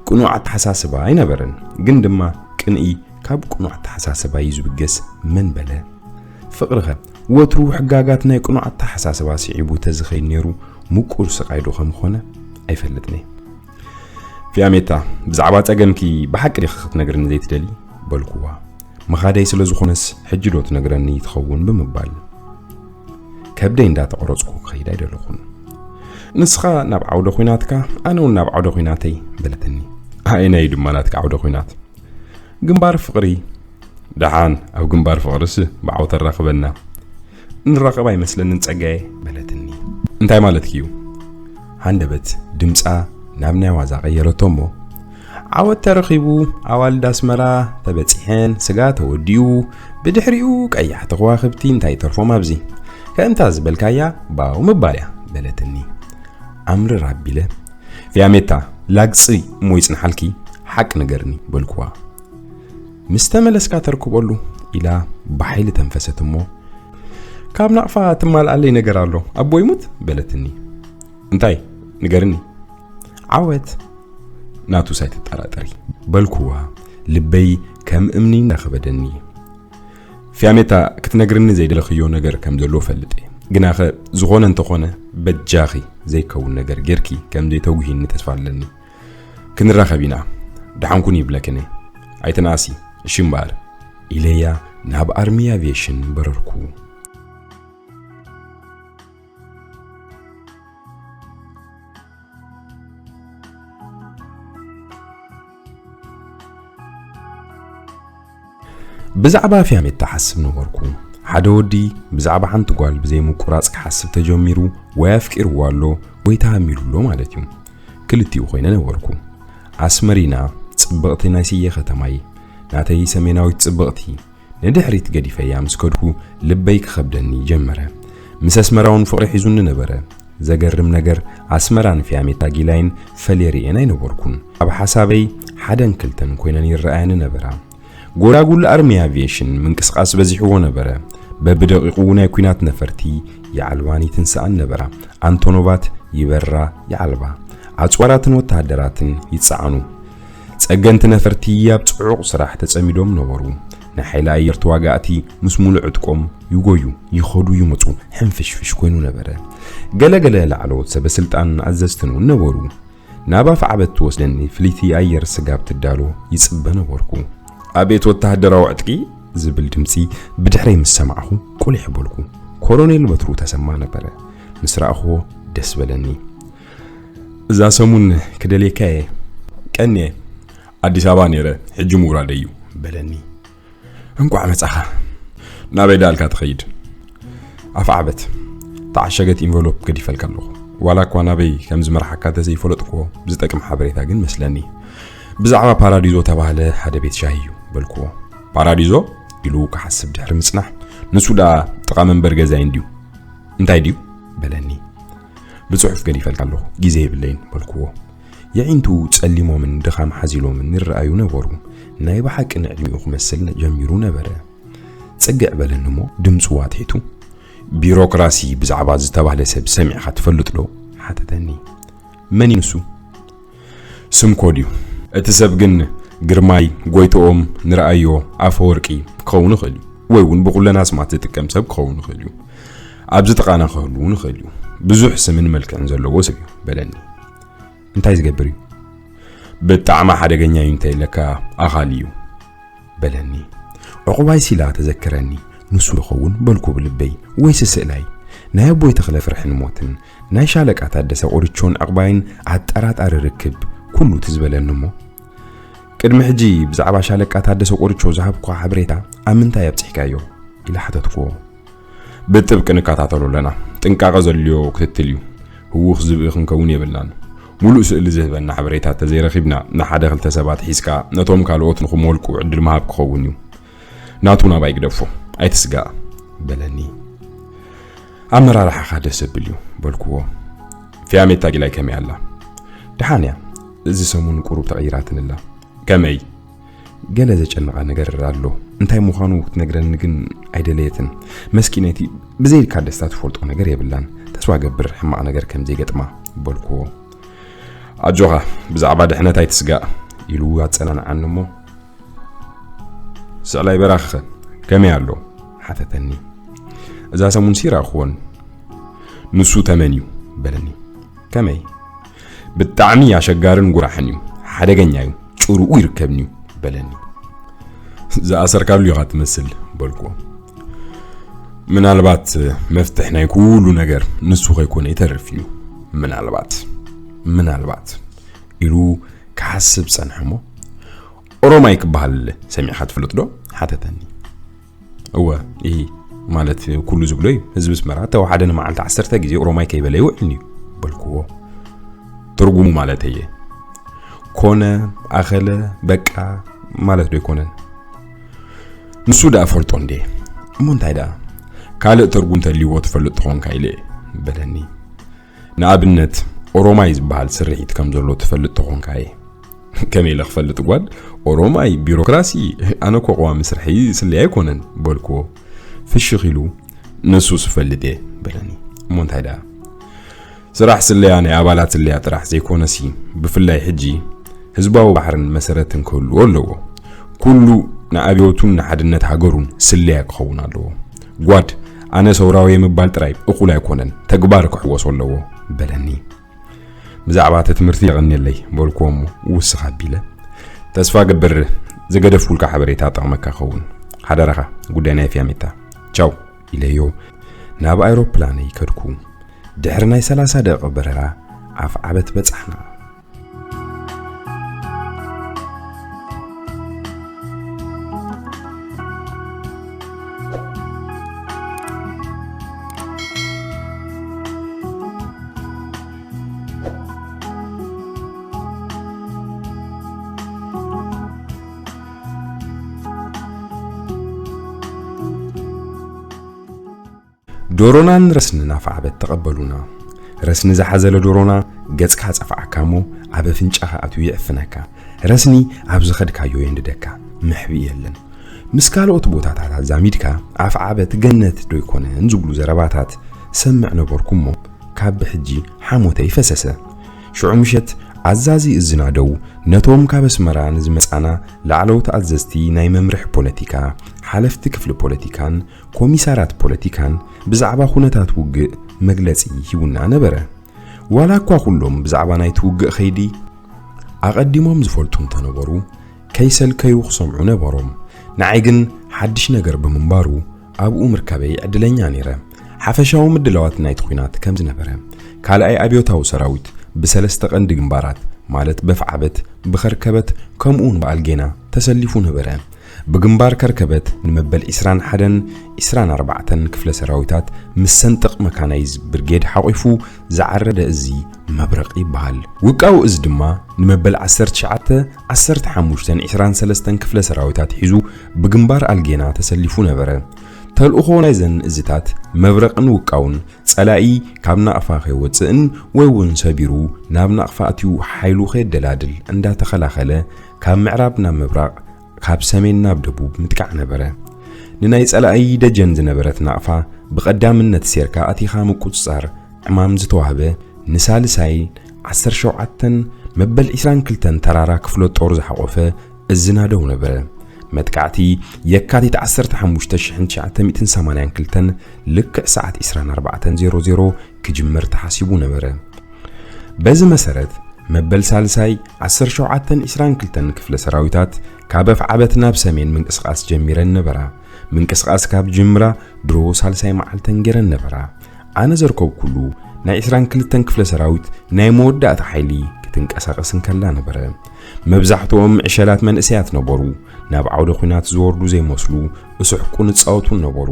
ቅኑዕ ኣተሓሳስባ ኣይነበረን፣ ግን ድማ ቅንኢ ካብ ቅኑዕ ኣተሓሳስባ እዩ ዝብገስ መን በለ? ፍቕሪኸ ወትሩ ሕጋጋት ናይ ቅኑዕ ኣተሓሳስባ ስዒቡ ተዝኸይድ ነይሩ ምቁር ስቓይ ዶ ከም ኾነ ኣይፈልጥን እየ። ፊያሜታ፣ ብዛዕባ ጸገምኪ ብሓቂ ዲኺ ክትነግርኒ ዘይትደሊ? በልኩዋ። ምኻደይ ስለ ዝኾነስ ሕጂ ዶ ትነግረኒ ትኸውን ብምባል ከብደይ እንዳተቆረጽኩ ክኸይድ ኣይደለኹን። ንስኻ ናብ ዓውደ ኲናትካ፣ ኣነ እውን ናብ ዓውደ ኲናተይ በለትኒ። ኣየናይ ድማ ናትካ ዓውደ ኲናት? ግንባር ፍቕሪ። ደሓን ኣብ ግንባር ፍቕርስ ብዓው ተራኽበና። ንራኸብ ኣይመስለንን ጸጋየ በለትኒ። እንታይ ማለትኪ እዩ? ሃንደበት ድምጻ ናብ ናይ ዋዛ ቀየረቶ እሞ፣ ዓወት ተረኺቡ፣ ኣዋልድ ኣስመራ ተበጺሐን፣ ስጋ ተወዲኡ፣ ብድሕሪኡ ቀያሕቲ ከዋኽብቲ እንታይ ተርፎም ኣብዚ? ከምታ ዝበልካያ ባው ምባል እያ በለትኒ። ኣምርር ኣቢለ፣ ፊያሜታ ላግጺ እሞ ይጽንሓልኪ፣ ሓቂ ንገርኒ በልኩዋ። ምስ ተመለስካ ተርክበሉ ኢላ ብሓይሊ ተንፈሰት እሞ፣ ካብ ናቕፋ ትማልኣለይ ነገር ኣሎ፣ ኣቦ ይሙት በለትኒ። እንታይ? ንገርኒ። ዓወት። ናቱስ ኣይትጠራጠሪ በልኩዋ፣ ልበይ ከም እምኒ እናኸበደኒ። ፊያሜታ፣ ክትነግርኒ ዘይደለኽዮ ነገር ከም ዘሎ እፈልጥ እየ፣ ግናኸ ዝኾነ እንተኾነ በጃኺ ዘይከውን ነገር ጌርኪ ከም ዘይተጉሂኒ ተስፋ ኣለኒ። ክንራኸብ ኢና፣ ደሓን ኩኒ ይብለክን እየ። ኣይትንኣሲ እሺ እምበኣር ኢለያ ናብ ኣርሚ ኣቪዬሽን በረርኩ። ብዛዕባ ፊያሜታ ሓስብ ነበርኩ። ሓደ ወዲ ብዛዕባ ሓንቲ ጓል ብዘይ ምቁራጽ ክሓስብ ተጀሚሩ ወይ ኣፍቂርዋ ኣሎ ወይ ተሃሚሉ ኣሎ ማለት እዩ። ክልቲኡ ኮይነ ነበርኩ። ኣስመሪና ጽብቕቲ ናይ ስየ ከተማይ፣ ናተይ ሰሜናዊት ጽብቕቲ፣ ንድሕሪት ገዲፈያ ምስ ከድኩ ልበይ ክኸብደኒ ጀመረ። ምስ ኣስመራውን ፍቕሪ ሒዙኒ ነበረ። ዘገርም ነገር ኣስመራን ፊያሜታ ጊላይን ፈልየ ርእየን ኣይነበርኩን። ኣብ ሓሳበይ ሓደን ክልተን ኮይነን ይረኣያኒ ነበራ። ጎዳጉል ኣርሚ ኣቪዬሽን ምንቅስቓስ በዚሕዎ ነበረ። በብደቂቑ ናይ ኲናት ነፈርቲ ይዓልባን ይትንስኣን ነበራ። ኣንቶኖቫት ይበራ ይዓልባ። ኣጽዋራትን ወተሃደራትን ይጸዓኑ። ጸገንቲ ነፈርቲ ኣብ ጽዑቕ ስራሕ ተጸሚዶም ነበሩ። ናይ ሓይሊ ኣየር ተዋጋእቲ ምስ ሙሉእ ዕጥቆም ይጎዩ፣ ይኸዱ ይመጹ፣ ሕንፍሽፍሽ ኮይኑ ነበረ። ገለገለ ላዕለዎት ሰበ ስልጣን ኣዘዝትን እውን ነበሩ። ናብ ኣፍዓበት ትወስደኒ ፍልይቲ ኣየር ስጋብ ትዳሎ ይጽበ ነበርኩ። "ኣቤት ወተሃደራዊ ዕጥቂ!" ዝብል ድምጺ ብድሕረይ ምስ ሰማዕኹ ቁሊሕ በልኩ። ኮሎኔል በትሩ ተሰማ ነበረ። ምስ ረኣኹዎ ደስ በለኒ። "እዛ ሰሙን ክደልየካ እየ። ቀንየ፣ ኣዲስ ኣበባ ነይረ፣ ሕጂ ምውራደይ እዩ" በለኒ። "እንቋዕ መጻኻ። ናበይ ደኣልካ ትኸይድ?" "ኣፍዓበት፣ ተዓሸገት ኢንቨሎፕ ገዲፈልካ ኣለኹ። ዋላ እኳ ናበይ ከም ዝመርሓካ ተዘይፈለጥኩዎ፣ ብዝጠቅም ሓበሬታ ግን መስለኒ። ብዛዕባ ፓራዲዞ ተባህለ ሓደ ቤት ሻሂ እዩ" በልኩዎ። "ፓራዲዞ?" ኢሉ ክሓስብ ድሕሪ ምጽናሕ፣ "ንሱ ደኣ ጥቓ መንበሪ ገዛይ እንድዩ። እንታይ ድዩ?" በለኒ። "ብጽሑፍ ገዲፈልካ ኣለኹ፣ ግዜ የብለይን" በልኩዎ። የዒንቱ ጸሊሞምን ድኻም ሓዚሎምን ይረኣዩ ነበሩ። ናይ ብሓቂ ንዕድሚኡ ክመስል ጀሚሩ ነበረ። ጽግዕ በለኒ እሞ ድምጹ ኣትሒቱ፣ "ቢሮክራሲ ብዛዕባ ዝተባህለ ሰብ ሰሚዕካ ትፈልጥ ዶ?" ሓተተኒ። "መን እዩ ንሱ?" "ስም ኮድ እዩ። እቲ ሰብ ግን ግርማይ፣ ጎይትኦም፣ ንርኣዮ፣ ኣፈወርቂ ክኸውን ይኽእል እዩ። ወይ እውን ብኹለን ኣስማት ዝጥቀም ሰብ ክኸውን ይኽእል እዩ። ኣብዚ ጥቓና ክህሉ እውን ይኽእል እዩ። ብዙሕ ስምን መልክዕን ዘለዎ ሰብ እዩ" በለኒ። "እንታይ ዝገብር እዩ?" "ብጣዕሚ ሓደገኛ እዩ እንተኢለካ ኣኻሊ እዩ" በለኒ። ዕቑባይ ሲላ ተዘከረኒ። ንሱ ይኸውን በልኩ ብልበይ። ወይስ ስእላይ ናይ ኣቦይ ተኽለ ፍርሕን ሞትን ናይ ሻለቃ ታደሰ ቆርቾን ዕቕባይን ኣጠራጣሪ ርክብ ኩሉ ትዝበለኒ እሞ፣ ቅድሚ ሕጂ ብዛዕባ ሻለቃ ታደሰ ቆርቾ ዝሃብኳ ሓበሬታ ኣብ ምንታይ ኣብጺሕካዮ? ኢለ ሓተትኩዎ። ብጥብቂ ንከታተሎ ኣለና። ጥንቃቐ ዘድልዮ ክትትል እዩ። ህዉኽ ዝብኢ ክንከውን የብልናን። ሙሉእ ስእሊ ዝህበና ሓበሬታ ተዘይረኺብና፣ ንሓደ ክልተ ሰባት ሒዝካ ነቶም ካልኦት ንኽሞልቁ ዕድል ምሃብ ክኸውን እዩ። ናቱ ናባይ ግደፎ፣ ኣይትስጋእ፣ በለኒ። ኣመራርሓኻ ደስ ዘብል እዩ፣ በልኩዎ። ፊያሜታ ጊላይ ከመይ ኣላ? ደሓን እያ። እዚ ሰሙን ቁሩብ ተቐይራትንላ። ከመይ? ገለ ዘጨንቓ ነገር ኣሎ። እንታይ ምዃኑ ክትነግረኒ ግን ኣይደለየትን። መስኪነይቲ፣ ብዘይልካ ደስታ ትፈልጦ ነገር የብላን። ተስፋ ገብር ሕማቕ ነገር ከም ዘይገጥማ፣ በልኩዎ። ኣጆኻ፣ ብዛዕባ ድሕነት ኣይትስጋእ፣ ኢሉ ኣጸናንዓኒ እሞ፣ ስዕላይ በራኺኸ ከመይ ኣሎ? ሓተተኒ። እዛ ሰሙንሲ ይረኣኽዎን። ንሱ ተመን እዩ፣ በለኒ። ከመይ? ብጣዕሚ ኣሸጋርን ጉራሕን እዩ። ሓደገኛ እዩ። ጭርኡ ይርከብኒ እዩ፣ በለኒ። ዝኣሰርካሉ ኢኻ ትመስል፣ በልኩ። ምናልባት መፍትሕ ናይ ኩሉ ነገር ንሱ ከይኮነ ይተርፍ እዩ። ምናልባት፣ ምናልባት፣ ኢሉ ክሓስብ ጸንሐ እሞ፣ ኦሮማይ ክበሃል ሰሚዕካ ትፈልጥ ዶ? ሓተተኒ። እወ፣ ኢሂ፣ ማለት ኩሉ ዝብሎ እዩ። ህዝቢ ኣስመራ ተወሓደ ንመዓልቲ ዓሰርተ ግዜ ኦሮማይ ከይበለ ይውዕል እዩ፣ በልኩዎ። ትርጉሙ ማለት እየ። ኮነ፣ ኣኸለ፣ በቃ ማለት ዶ ኣይኮነን? ንሱ ደኣ ፈልጦ እንዴ። እሞ እንታይ ደኣ? ካልእ ትርጉም ተልይዎ ትፈልጥ ትኾንካ ኢለ እየ፣ በለኒ። ንኣብነት፣ ኦሮማይ ዝበሃል ስርሒት ከም ዘሎ ትፈልጥ ተኾንካ እየ። ከመይ ኢለ ክፈልጥ ጓል? ኦሮማይ፣ ቢሮክራሲ፣ ኣነ እኮ ቀዋሚ ስርሐይ ስለያ ኣይኮነን፣ በልክዎ። ፍሽኽ ኢሉ፣ ንሱስ እፈልጥ እየ፣ በለኒ። እሞ እንታይ ደኣ? ስራሕ ስለያ ናይ ኣባላት ስለያ ጥራሕ ዘይኮነሲ፣ ብፍላይ ሕጂ ህዝባዊ ባሕርን መሰረትን ክህልዎ ኣለዎ። ኩሉ ንኣብዮቱን ንሓድነት ሃገሩን ስለያ ክኸውን ኣለዎ። ጓድ፣ ኣነ ሰውራዊ ምባል ጥራይ እኹል ኣይኮነን፣ ተግባር ክሕወሶ ኣለዎ፣ በለኒ። ብዛዕባ እቲ ትምህርቲ የቐንየለይ፣ በልክዎ እሞ ውስኽ ኣቢለ። ተስፋ ገብር፣ ዝገደፍኩልካ ሓበሬታ ጠቕመካ ኸውን። ሓደራኻ፣ ጉዳይ ናይ ፊያሜታ። ቻው፣ ኢለዮ ናብ ኣይሮፕላነይ ከድኩ። ድሕሪ ናይ ሰላሳ ደቂቕ በረራ ኣፍዓበት በጻሕና። ዶሮናን ረስንን ኣፍዓበት ተቐበሉና። ረስኒ ዝሓዘለ ዶሮና ገጽካ ጸፍዓካ እሞ ኣብ ኣፍንጫኻ ኣትዩ ይዕፍነካ። ረስኒ ኣብ ዝኸድካዮ የንድደካ፣ መሕብኢ የለን። ምስ ካልኦት ቦታታት ኣዛሚድካ ኣፍዓበት ገነት ዶ ኣይኮነን ዝብሉ ዘረባታት ሰምዕ ነበርኩ እሞ ካብ ብሕጂ ሓሞተይ ፈሰሰ። ሽዑ ምሸት ኣዛዚ እዝና ደው ነቶም ካብ ኣስመራ ንዝመጻና ላዕለዎት ኣዘዝቲ ናይ መምርሒ ፖለቲካ፣ ሓለፍቲ ክፍሊ ፖለቲካን ኮሚሳራት ፖለቲካን ብዛዕባ ኩነታት ውግእ መግለጺ ሂቡና ነበረ። ዋላ እኳ ኩሎም ብዛዕባ ናይቲ ውግእ ኸይዲ ኣቐዲሞም ዝፈልጡ እንተነበሩ፣ ከይሰልከዩ ክሰምዑ ነበሮም። ንዓይ ግን ሓድሽ ነገር ብምንባሩ ኣብኡ ምርካበይ ዕድለኛ ነይረ። ሓፈሻዊ ምድላዋት ናይቲ ኲናት ከም ዝነበረ፣ ካልኣይ ኣብዮታዊ ሰራዊት ብሰለስተ ቀንዲ ግንባራት፣ ማለት በፍዓበት፣ ብኸርከበት፣ ከምኡውን ብኣልጌና ተሰሊፉ ነበረ። ብግንባር ከርከበት ንመበል ዒስራን ሓደን ዒስራን ኣርባዕተን ክፍለ ሰራዊታት ምስ ሰንጥቕ መካናይዝ ብርጌድ ሓቒፉ ዝዓረደ እዚ መብረቕ ይበሃል። ውቃዊ እዚ ድማ ንመበል ዓሰርተ ትሽዓተ፣ ዓሰርተ ሓሙሽተን ዒስራን ሰለስተን ክፍለ ሰራዊታት ሒዙ ብግንባር ኣልጌና ተሰሊፉ ነበረ። ተልእኾ ናይዘን እዝታት መብረቕን ውቃውን ጸላኢ ካብ ናቕፋ ከይወጽእን ወይ እውን ሰቢሩ ናብ ናቕፋ ኣትዩ ሓይሉ ከየደላድል እንዳተኸላኸለ ካብ ምዕራብ ናብ ምብራቕ ካብ ሰሜን ናብ ደቡብ ምጥቃዕ ነበረ። ንናይ ጸላኢ ደጀን ዝነበረት ናቕፋ ብቐዳምነት ሴርካ ኣቲኻ ምቁጽጻር ዕማም ዝተዋህበ ንሳልሳይ ዓሰርተ ሸውዓተን መበል ዒስራን ክልተን ተራራ ክፍለ ጦር ዝሓቖፈ እዚ ናደው ነበረ። መጥቃዕቲ የካቲት ዓሰርተ ሓሙሽተ ሽሕን ትሽዓተ ሚእትን ሰማንያን ክልተን ልክዕ ሰዓት ዒስራን ኣርባዕተን ዜሮ ዜሮ ክጅመር ተሓሲቡ ነበረ። በዚ መሰረት መበል ሳልሳይ ዓሰርተ ሸውዓተን ዒስራን ክልተን ክፍለ ሰራዊታት ካብ ኣፍዓበት ናብ ሰሜን ምንቅስቓስ ጀሚረን ነበራ። ምንቅስቓስ ካብ ጅምራ ድሮ ሳልሳይ መዓልተን ገይረን ነበራ። ኣነ ዘርከብኩሉ ናይ ዕስራን ክልተን ክፍለ ሰራዊት ናይ መወዳእታ ሓይሊ ክትንቀሳቐስ እንከላ ነበረ። መብዛሕትኦም ዕሸላት መንእሰያት ነበሩ። ናብ ዓውደ ኲናት ዝወርዱ ዘይመስሉ፣ እሱሕቁን ዝጻወቱን ነበሩ።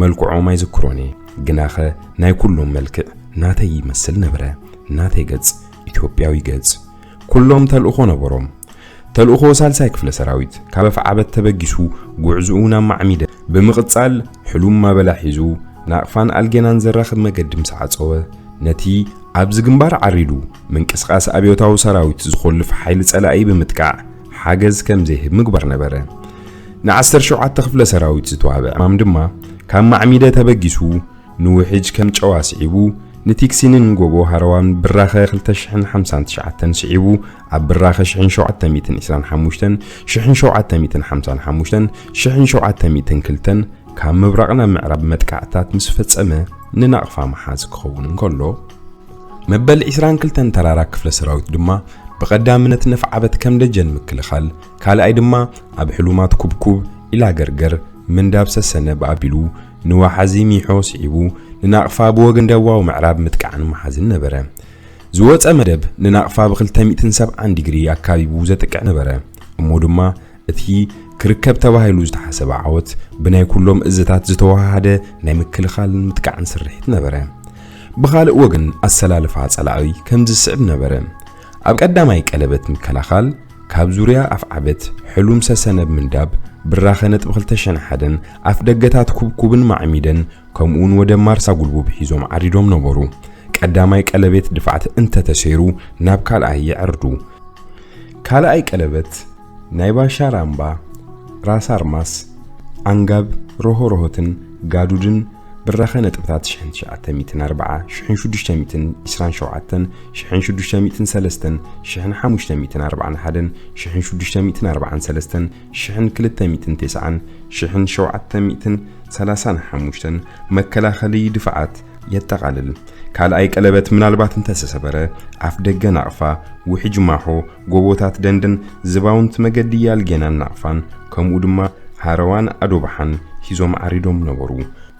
መልክዖም ኣይዝክሮን እየ፣ ግናኸ ናይ ኩሎም መልክዕ ናተይ ይመስል ነበረ። ናተይ ገጽ፣ ኢትዮጵያዊ ገጽ። ኩሎም ተልእኾ ነበሮም። ተልእኾ ሳልሳይ ክፍለ ሰራዊት ካብ ኣፍዓበት ተበጊሱ ጉዕዝኡ ናብ ማዕሚደ ብምቕጻል፣ ሕሉም ማበላ ሒዙ ናቕፋን ኣልጌናን ዘራኽብ መገዲ ምስ ዓጸወ፣ ነቲ ኣብዚ ግንባር ዓሪዱ ምንቅስቓስ ኣብዮታዊ ሰራዊት ዝኾልፍ ሓይሊ ጸላኢ ብምጥቃዕ ሓገዝ ከም ዘይህብ ምግባር ነበረ። ንዓሰርተ ሸውዓተ ክፍለ ሰራዊት ዝተዋህበ ዕማም ድማ ካብ ማዕሚደ ተበጊሱ ንውሕጅ ከም ጨዋ ስዒቡ፣ ንቲክሲንን ጎቦ ሃረዋን ብራኸ ክልተ ሽሕን ሓምሳን ትሽዓተን ስዒቡ፣ ኣብ ብራኸ ሽሕን ሸውዓተ ሚእትን ዕስራን ሓሙሽተን፣ ሽሕን ሸውዓተ ሚእትን ሓምሳን ሓሙሽተን፣ ሽሕን ሸውዓተ ሚእትን ክልተን ካብ ምብራቕ ናብ ምዕራብ መጥቃዕትታት ምስ ፈጸመ፣ ንናቕፋ መሓዝ ክኸውን እንከሎ፣ መበል ዕስራን ክልተን ተራራ ክፍለ ሰራዊት ድማ ብቐዳምነት ነፍዓበት ከም ደጀን ምክልኻል፣ ካልኣይ ድማ ኣብ ሕሉማት ኩብኩብ፣ ኢላገርገር፣ ምንዳብ ሰሰነብ ኣቢሉ ንወሓዚ ሚሖ ስዒቡ ንናቕፋ ብወገን ደቡባዊ ምዕራብ ምጥቃዕን ምሓዝን ነበረ። ዝወጸ መደብ ንናቕፋ ብክልተ ሚእትን ሰብዓን ዲግሪ ኣካቢቡ ዘጥቅዕ ነበረ። እሞ ድማ እቲ ክርከብ ተባሂሉ ዝተሓሰበ ዓወት ብናይ ኩሎም እዝታት ዝተወሃሃደ ናይ ምክልኻልን ምጥቃዕን ስርሒት ነበረ። ብኻልእ ወገን ኣሰላልፋ ጸላኢ ከምዚ ዝስዕብ ነበረ። ኣብ ቀዳማይ ቀለበት ምክልኻል ካብ ዙርያ ኣፍዓበት ሕሉም ሰሰነብ ምንዳብ ብራኸ ነጥቢ ክልተ ሽሕን ሓደን ኣፍ ደገታት ኩብኩብን ማዕሚደን ከምኡውን ወደ ማርሳ ጉልቡብ ሒዞም ዓሪዶም ነበሩ። ቀዳማይ ቀለቤት ድፍዓት እንተተሰይሩ ናብ ካልኣይ ይዕርዱ። ካልኣይ ቀለበት ናይ ባሻ ራምባ፣ ራስ ኣርማስ፣ ኣንጋብ፣ ሮሆሮሆትን ጋዱድን ብራኸ ነጥብታት ሽሕን ትሽዓተ ሚእትን ኣርብዓ፣ ሽሕን ሽዱሽተ ሚእትን ዕስራን ሸውዓተን፣ ሽሕን ሽዱሽተ ሚእትን ሰለስተን፣ ሽሕን ሓሙሽተ ሚእትን ኣርባዓን ሓደን፣ ሽሕን ሽዱሽተ ሚእትን ኣርባዓን ሰለስተን፣ ሽሕን ክልተ ሚእትን ተስዓን፣ ሽሕን ሸውዓተ ሚእትን ሰላሳን ሓሙሽተን መከላኸሊ ድፍዓት የጠቓልል። ካልኣይ ቀለበት ምናልባት እንተተሰበረ፣ ኣፍ ደገ ናቕፋ፣ ውሕጅ ማሖ፣ ጎቦታት ደንደን፣ ዝባውንቲ መገዲ ያልጌናን ናቕፋን፣ ከምኡ ድማ ሃረዋን ኣዶባሓን ሒዞም ዓሪዶም ነበሩ።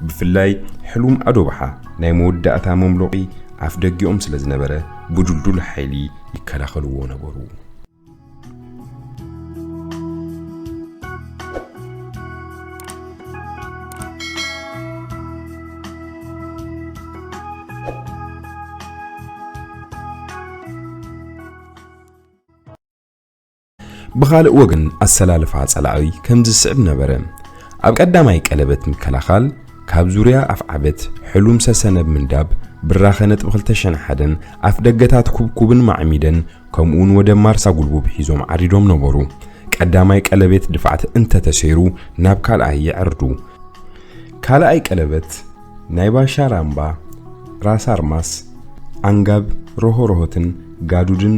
ብፍላይ ሕሉም ኣዶባሓ ናይ መወዳእታ መምሎቒ ኣፍ ደጊኦም ስለ ዝነበረ፣ ብዱልዱል ሓይሊ ይከላኸልዎ ነበሩ። ብኻልእ ወገን ኣሰላልፋ ጸላኢ ከምዚ ዝስዕብ ነበረ። ኣብ ቀዳማይ ቀለበት ምክልኻል፣ ካብ ዙርያ ኣፍዓበት ሕሉም ሰሰነብ ምንዳብ ብራኸ ነጥቢ ክልተ ሽሕን ሓደን ኣፍ ደገታት ኩብኩብን ማዕሚደን ከምኡውን ወደ ማርሳ ጉልቡብ ሒዞም ዓሪዶም ነበሩ። ቀዳማይ ቀለቤት ድፍዓት እንተተሰይሩ ናብ ካልኣይ ይዕርዱ። ካልኣይ ቀለበት ናይ ባሻ ራምባ፣ ራስ ኣርማስ፣ ኣንጋብ፣ ሮሆሮሆትን ጋዱድን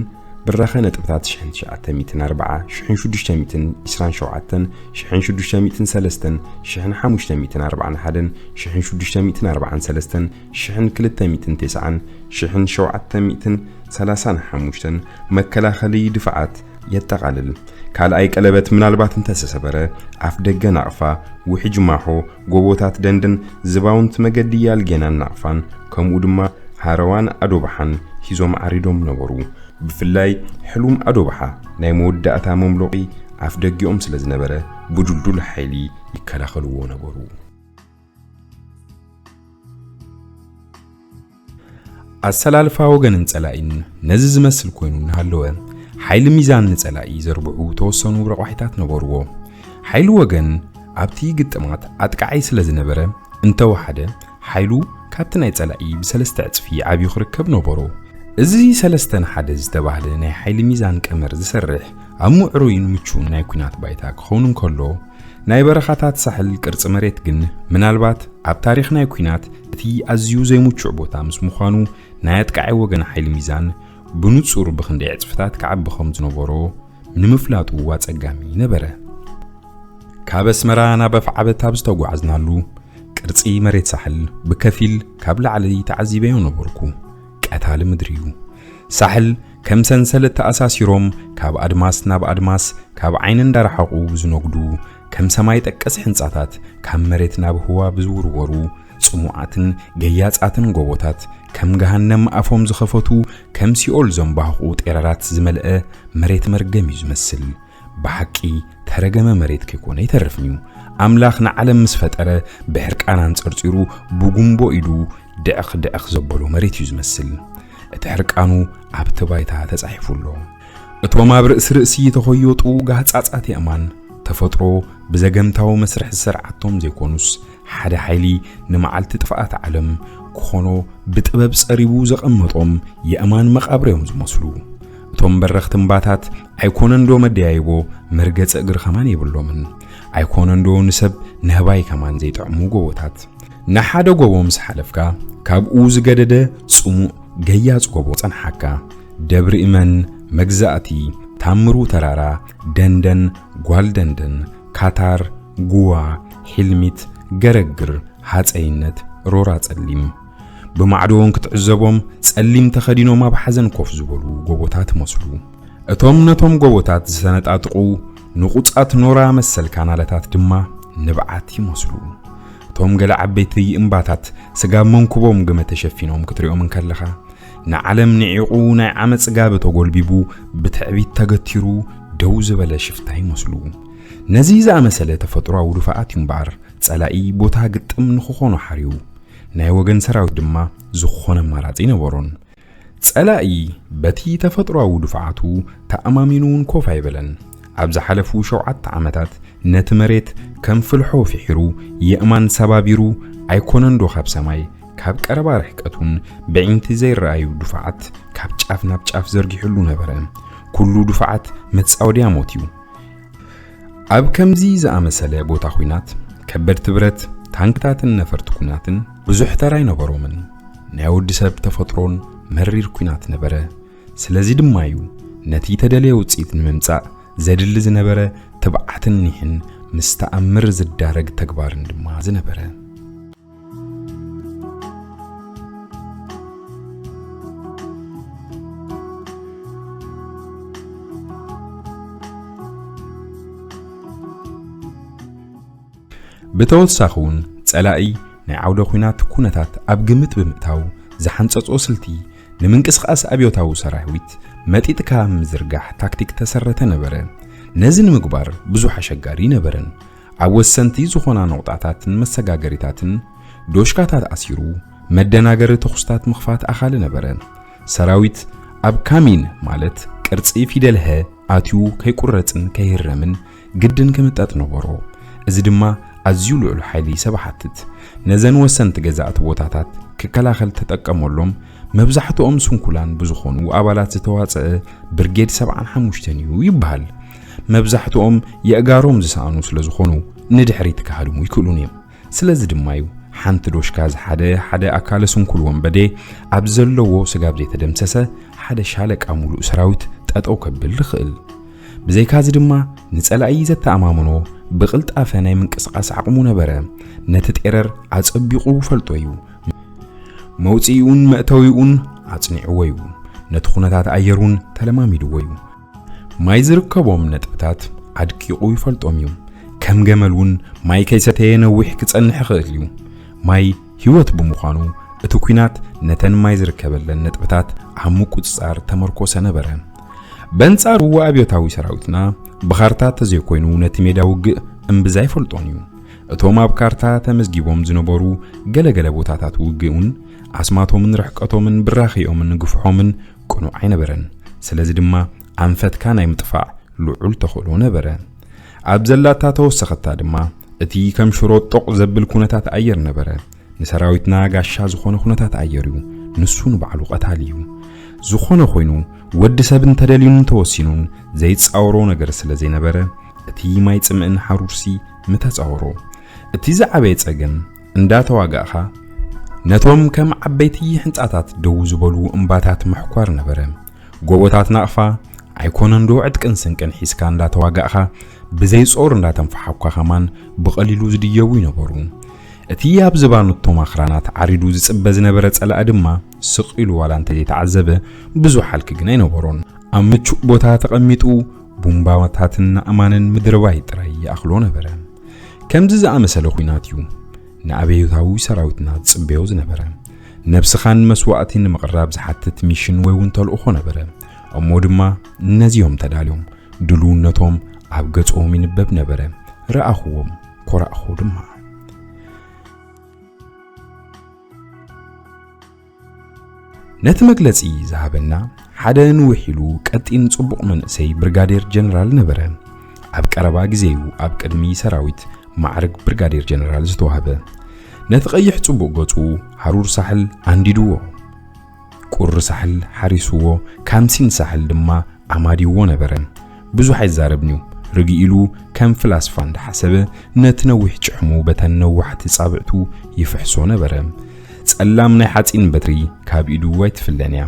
ብራኸ ነጥብታት ሽሕን ትሽዓተ ሚእትን ኣርብዓ፣ ሽሕን ሽዱሽተ ሚእትን ዕስራን ሸውዓተን፣ ሽሕን ሽዱሽተ ሚእትን ሰለስተን፣ ሽሕን ሓሙሽተ ሚእትን ኣርባዓን ሓደን፣ ሽሕን ሽዱሽተ ሚእትን ኣርባዓን ሰለስተን፣ ሽሕን ክልተ ሚእትን ተስዓን፣ ሽሕን ሸውዓተ ሚእትን ሰላሳን ሓሙሽተን መከላኸሊ ድፍዓት የጠቓልል። ካልኣይ ቀለበት ምናልባት እንተተሰበረ፣ ኣፍ ደገ ናቕፋ፣ ውሕጅ ማሖ፣ ጎቦታት ደንደን፣ ዝባውንቲ መገዲ ያልጌናን ናቕፋን፣ ከምኡ ድማ ሃረዋን ኣዶባሓን ሒዞም ዓሪዶም ነበሩ። ብፍላይ ሕሉም ኣዶባሓ ናይ መወዳእታ መምሎቒ ኣፍ ደጊኦም ስለ ዝነበረ፣ ብዱልዱል ሓይሊ ይከላኸልዎ ነበሩ። ኣሰላልፋ ወገንን ጸላኢን ነዚ ዝመስል ኮይኑ እናሃለወ፣ ሓይሊ ሚዛን ንጸላኢ ዘርብዑ ተወሰኑ ረቋሒታት ነበርዎ። ሓይሊ ወገን ኣብቲ ግጥማት ኣጥቃዓይ ስለ ዝነበረ፣ እንተወሓደ ሓይሉ ካብቲ ናይ ጸላኢ ብሰለስተ ዕጽፊ ዓብዩ ክርከብ ነበሮ። እዚ ሰለስተ ንሓደ ዝተባህለ ናይ ሓይሊ ሚዛን ቀመር ዝሰርሕ ኣብ ምዕሩይን ምቹውን ናይ ኲናት ባይታ ክኸውን እንከሎ፣ ናይ በረኻታት ሳሕል ቅርጺ መሬት ግን፣ ምናልባት ኣብ ታሪኽ ናይ ኲናት እቲ ኣዝዩ ዘይምቹእ ቦታ ምስ ምዃኑ፣ ናይ ኣጥቃዓይ ወገን ሓይሊ ሚዛን ብንጹር ብኽንደይ ዕጽፍታት ክዓቢ ከም ዝነበሮ ንምፍላጡ ኣጸጋሚ ነበረ። ካብ ኣስመራ ናብ ኣፍዓበት ኣብ ዝተጓዓዝናሉ፣ ቅርጺ መሬት ሳሕል ብከፊል ካብ ላዕሊ ተዓዚበዮ ነበርኩ። ቀታሊ ምድሪ እዩ። ሳሕል ከም ሰንሰለት ተኣሳሲሮም፣ ካብ ኣድማስ ናብ ኣድማስ፣ ካብ ዓይኒ እንዳረሓቑ ዝነጉዱ፣ ከም ሰማይ ጠቀስ ሕንጻታት ካብ መሬት ናብ ህዋ ብዝውርወሩ ጽሙዓትን ገያጻትን ጎቦታት፣ ከም ገሃነም ኣፎም ዝኸፈቱ፣ ከም ሲኦል ዘንባህቑ ጤረራት ዝመልአ መሬት መርገም እዩ ዝመስል። ብሓቂ ተረገመ መሬት ከይኮነ ኣይተርፍን እዩ። ኣምላኽ ንዓለም ምስ ፈጠረ ብሕርቃን ኣንጸርጺሩ ብጉምቦ ኢዱ ድዕኽ ድዕኽ ዘበሎ መሬት እዩ ዝመስል። እቲ ሕርቃኑ ኣብቲ ባይታ ተጻሒፉ ኣሎ። እቶም ኣብ ርእሲ ርእሲ ተኾየጡ ጋህጻጻት የእማን ተፈጥሮ ብዘገምታዊ መስርሕ ዝሰርዓቶም ዘይኮኑስ፣ ሓደ ሓይሊ ንመዓልቲ ጥፍኣት ዓለም ክኾኖ ብጥበብ ጸሪቡ ዘቐመጦም የእማን መቓብር እዮም ዝመስሉ። እቶም በረኽቲ እምባታት ኣይኮነንዶ መደያይቦ መርገጺ እግሪ ከማን የብሎምን። ኣይኮነንዶ ንሰብ ነህባይ ከማን ዘይጥዕሙ ጎቦታት። ንሓደ ጎቦ ምስ ሓለፍካ፣ ካብኡ ዝገደደ ጽሙእ ገያጽ ጎቦ ጸንሓካ። ደብሪ እመን፣ መግዛእቲ፣ ታምሩ ተራራ፣ ደንደን፣ ጓል ደንደን፣ ካታር፣ ጉዋ፣ ሒልሚት፣ ገረግር፣ ሃጸይነት፣ ሮራ ጸሊም። ብማዕዶ እውን ክትዕዘቦም ጸሊም ተኸዲኖም ኣብ ሓዘን ኮፍ ዝበሉ ጎቦታት ይመስሉ። እቶም ነቶም ጎቦታት ዝሰነጣጥቑ ንቑጻት ኖራ መሰል ካናለታት ድማ ንብዓት ይመስሉ። እቶም ገለ ዓበይቲ እምባታት ስጋብ መንኩቦም ግመ ተሸፊኖም ክትሪኦም እንከለኻ፣ ንዓለም ንዒቑ ናይ ዓመጽ ጋቢ ተጎልቢቡ ብትዕቢት ተገቲሩ ደው ዝበለ ሽፍታ ይመስሉ። ነዚ ዝኣመሰለ ተፈጥሮኣዊ ድፋዓት እዩ እምበኣር ጸላኢ ቦታ ግጥም ንኽኾኖ ሓርዩ። ናይ ወገን ሰራዊት ድማ ዝኾነ ኣማራጺ ነበሮን። ጸላኢ በቲ ተፈጥሮኣዊ ድፋዓቱ ተኣማሚኑ እውን ኮፍ ኣይበለን። ኣብ ዝሓለፉ ሸውዓተ ዓመታት ነቲ መሬት ከም ፍልሖ ፍሒሩ፣ የእማን ሰባቢሩ፣ ኣይኮነንዶ ካብ ሰማይ፣ ካብ ቀረባ ርሕቀት እውን ብዒንቲ ዘይረኣዩ ድፋዓት ካብ ጫፍ ናብ ጫፍ ዘርጊሕሉ ነበረ። ኩሉ ድፋዓት መጻወድያ ሞት እዩ። ኣብ ከምዚ ዝኣመሰለ ቦታ ኲናት፣ ከበድቲ ብረት፣ ታንክታትን ነፈርቲ ኲናትን ብዙሕ ተራ ኣይነበሮምን። ናይ ወዲ ሰብ ተፈጥሮን መሪር ኲናት ነበረ። ስለዚ ድማ እዩ ነቲ ተደለየ ውጽኢት ንምምጻእ ዘድሊ ዝነበረ ትብዓትን ኒሕን ምስ ተኣምር ዝዳረግ ተግባርን ድማ ዝነበረ። ብተወሳኺ እውን ጸላኢ ናይ ዓውደ ኲናት ኩነታት ኣብ ግምት ብምእታው ዝሓንጸጾ ስልቲ ንምንቅስቓስ ኣብዮታዊ ሰራዊት መጢጥካ ምዝርጋሕ ታክቲክ ተሰረተ ነበረ። ነዚ ንምግባር ብዙሕ ኣሸጋሪ ነበረን። ኣብ ወሰንቲ ዝኾና ነቑጣታትን መሰጋገሪታትን ዶሽካታት ኣሲሩ መደናገሪ ተኹስታት ምኽፋት ኣኻሊ ነበረ። ሰራዊት ኣብ ካሚን ማለት ቅርጺ ፊደል ሀ ኣትዩ ከይቁረጽን ከይህረምን ግድን ክምጠጥ ነበሮ። እዚ ድማ ኣዝዩ ልዑል ሓይሊ ሰብ ሓትት። ነዘን ወሰንቲ ገዛእቲ ቦታታት ክከላኸል ተጠቀመሎም። መብዛሕትኦም ስንኩላን ብዝኾኑ ኣባላት ዝተዋጽአ ብርጌድ ሰብዓን ሓሙሽተን እዩ ይበሃል። መብዛሕትኦም የእጋሮም ዝሰኣኑ ስለ ዝኾኑ ንድሕሪት ክሃድሙ ይክእሉን እዮም። ስለዚ ድማ እዩ ሓንቲ ዶሽካ ዝሓደ ሓደ ኣካለ ስንኩል ወንበዴ ኣብ ዘለዎ ስጋብ ዘይተደምሰሰ ሓደ ሻለቃ ሙሉእ ሰራዊት ጠጠው ከብል ዝኽእል። ብዘይካዚ ድማ ንጸላኢ ዘተኣማምኖ ብቕልጣፈ ናይ ምንቅስቓስ ዓቕሙ ነበረ። ነቲ ጤረር ኣጸቢቑ ፈልጦ እዩ። መውጽኢኡን መእተዊኡን ኣጽኒዕዎ እዩ። ነቲ ኩነታት ኣየር እውን ተለማሚድዎ እዩ። ማይ ዝርከቦም ነጥብታት ኣድቂቑ ይፈልጦም እዩ። ከም ገመል እውን ማይ ከይሰተየ ነዊሕ ክጸንሕ ይኽእል እዩ። ማይ ህይወት ብምዃኑ፣ እቲ ኲናት ነተን ማይ ዝርከበለን ነጥብታት ኣብ ምቁጽጻር ተመርኮሰ ነበረ። በንጻሩ ኣብዮታዊ ሰራዊትና ብኻርታ ተዘይኮይኑ ነቲ ሜዳ ውግእ እምብዛ ኣይፈልጦን እዩ። እቶም ኣብ ካርታ ተመዝጊቦም ዝነበሩ ገለገለ ቦታታት ውግእ እውን ኣስማቶምን ርሕቀቶምን ብራኺኦምን ግፍሖምን ቅኑዕ ኣይነበረን። ስለዚ ድማ ኣንፈትካ ናይ ምጥፋእ ልዑል ተኽእሎ ነበረ። ኣብ ዘላታ ተወሰኸታ ድማ እቲ ከም ሽሮ ጦቕ ዘብል ኩነታት ኣየር ነበረ። ንሰራዊትና ጋሻ ዝኾነ ኩነታት ኣየር እዩ። ንሱ ንባዕሉ ቀታሊ እዩ። ዝኾነ ኮይኑ ወዲ ሰብ እንተደልዩን እንተወሲኑን ዘይጻወሮ ነገር ስለ ዘይነበረ እቲ ማይ ጽምእን ሓሩርሲ ምተጻወሮ። እቲ ዝዓበየ ጸገም እንዳተዋጋእኻ ነቶም ከም ዓበይቲ ሕንጻታት ደው ዝበሉ እምባታት ምሕኳር ነበረ። ጎቦታት ናቕፋ ኣይኮነንዶ ዕጥቅን ስንቅን ሒዝካ እንዳተዋጋእኻ ብዘይ ጾር እንዳተንፈሓኳ ከማን ብቐሊሉ ዝድየቡ ይነበሩ። እቲ ኣብ ዝባኑ እቶም ኣኽራናት ዓሪዱ ዝጽበ ዝነበረ ጸላኢ ድማ ስቕ ኢሉ ዋላ እንተዘይተዓዘበ ብዙሕ ሃልኪ ግን ኣይነበሮን። ኣብ ምቹእ ቦታ ተቐሚጡ ቡምባታትን ኣእማንን ምድርባይ ጥራይ ይኣኽሎ ነበረ። ከምዚ ዝኣመሰለ ኲናት እዩ ንኣብዮታዊ ሰራዊትና ዝጽበዮ ዝነበረ። ነብስኻ ንመስዋእቲ ንምቕራብ ዝሓትት ሚሽን ወይ እውን ተልእኾ ነበረ። እሞ ድማ ነዚኦም ተዳልዮም ድልውነቶም ኣብ ገጾም ይንበብ ነበረ። ረኣኹዎም፣ ኮራእኹ ድማ። ነቲ መግለጺ ዝሃበና ሓደ ንውሕ ኢሉ ቀጢን ጽቡቕ መንእሰይ ብርጋዴር ጀነራል ነበረ። ኣብ ቀረባ ግዜዩ ኣብ ቅድሚ ሰራዊት ማዕርግ ብርጋዴር ጀነራል ዝተዋህበ። ነቲ ቀይሕ ጽቡቕ ገጹ ሃሩር ሳሕል ኣንዲድዎ። ቁሪ ሳሕል ሓሪስዎ፣ ካምሲን ሳሕል ድማ ኣማዲዎ ነበረ። ብዙሕ ኣይዛረብን'ዩ። ርግእ ኢሉ ከም ፍላስፋ እንዳሓሰበ ነቲ ነዊሕ ጭሕሙ በተን ነዋሕቲ ጻብዕቱ ይፍሕሶ ነበረ። ጸላም ናይ ሓጺን በትሪ ካብ ኢዱ ኣይትፍለን እያ።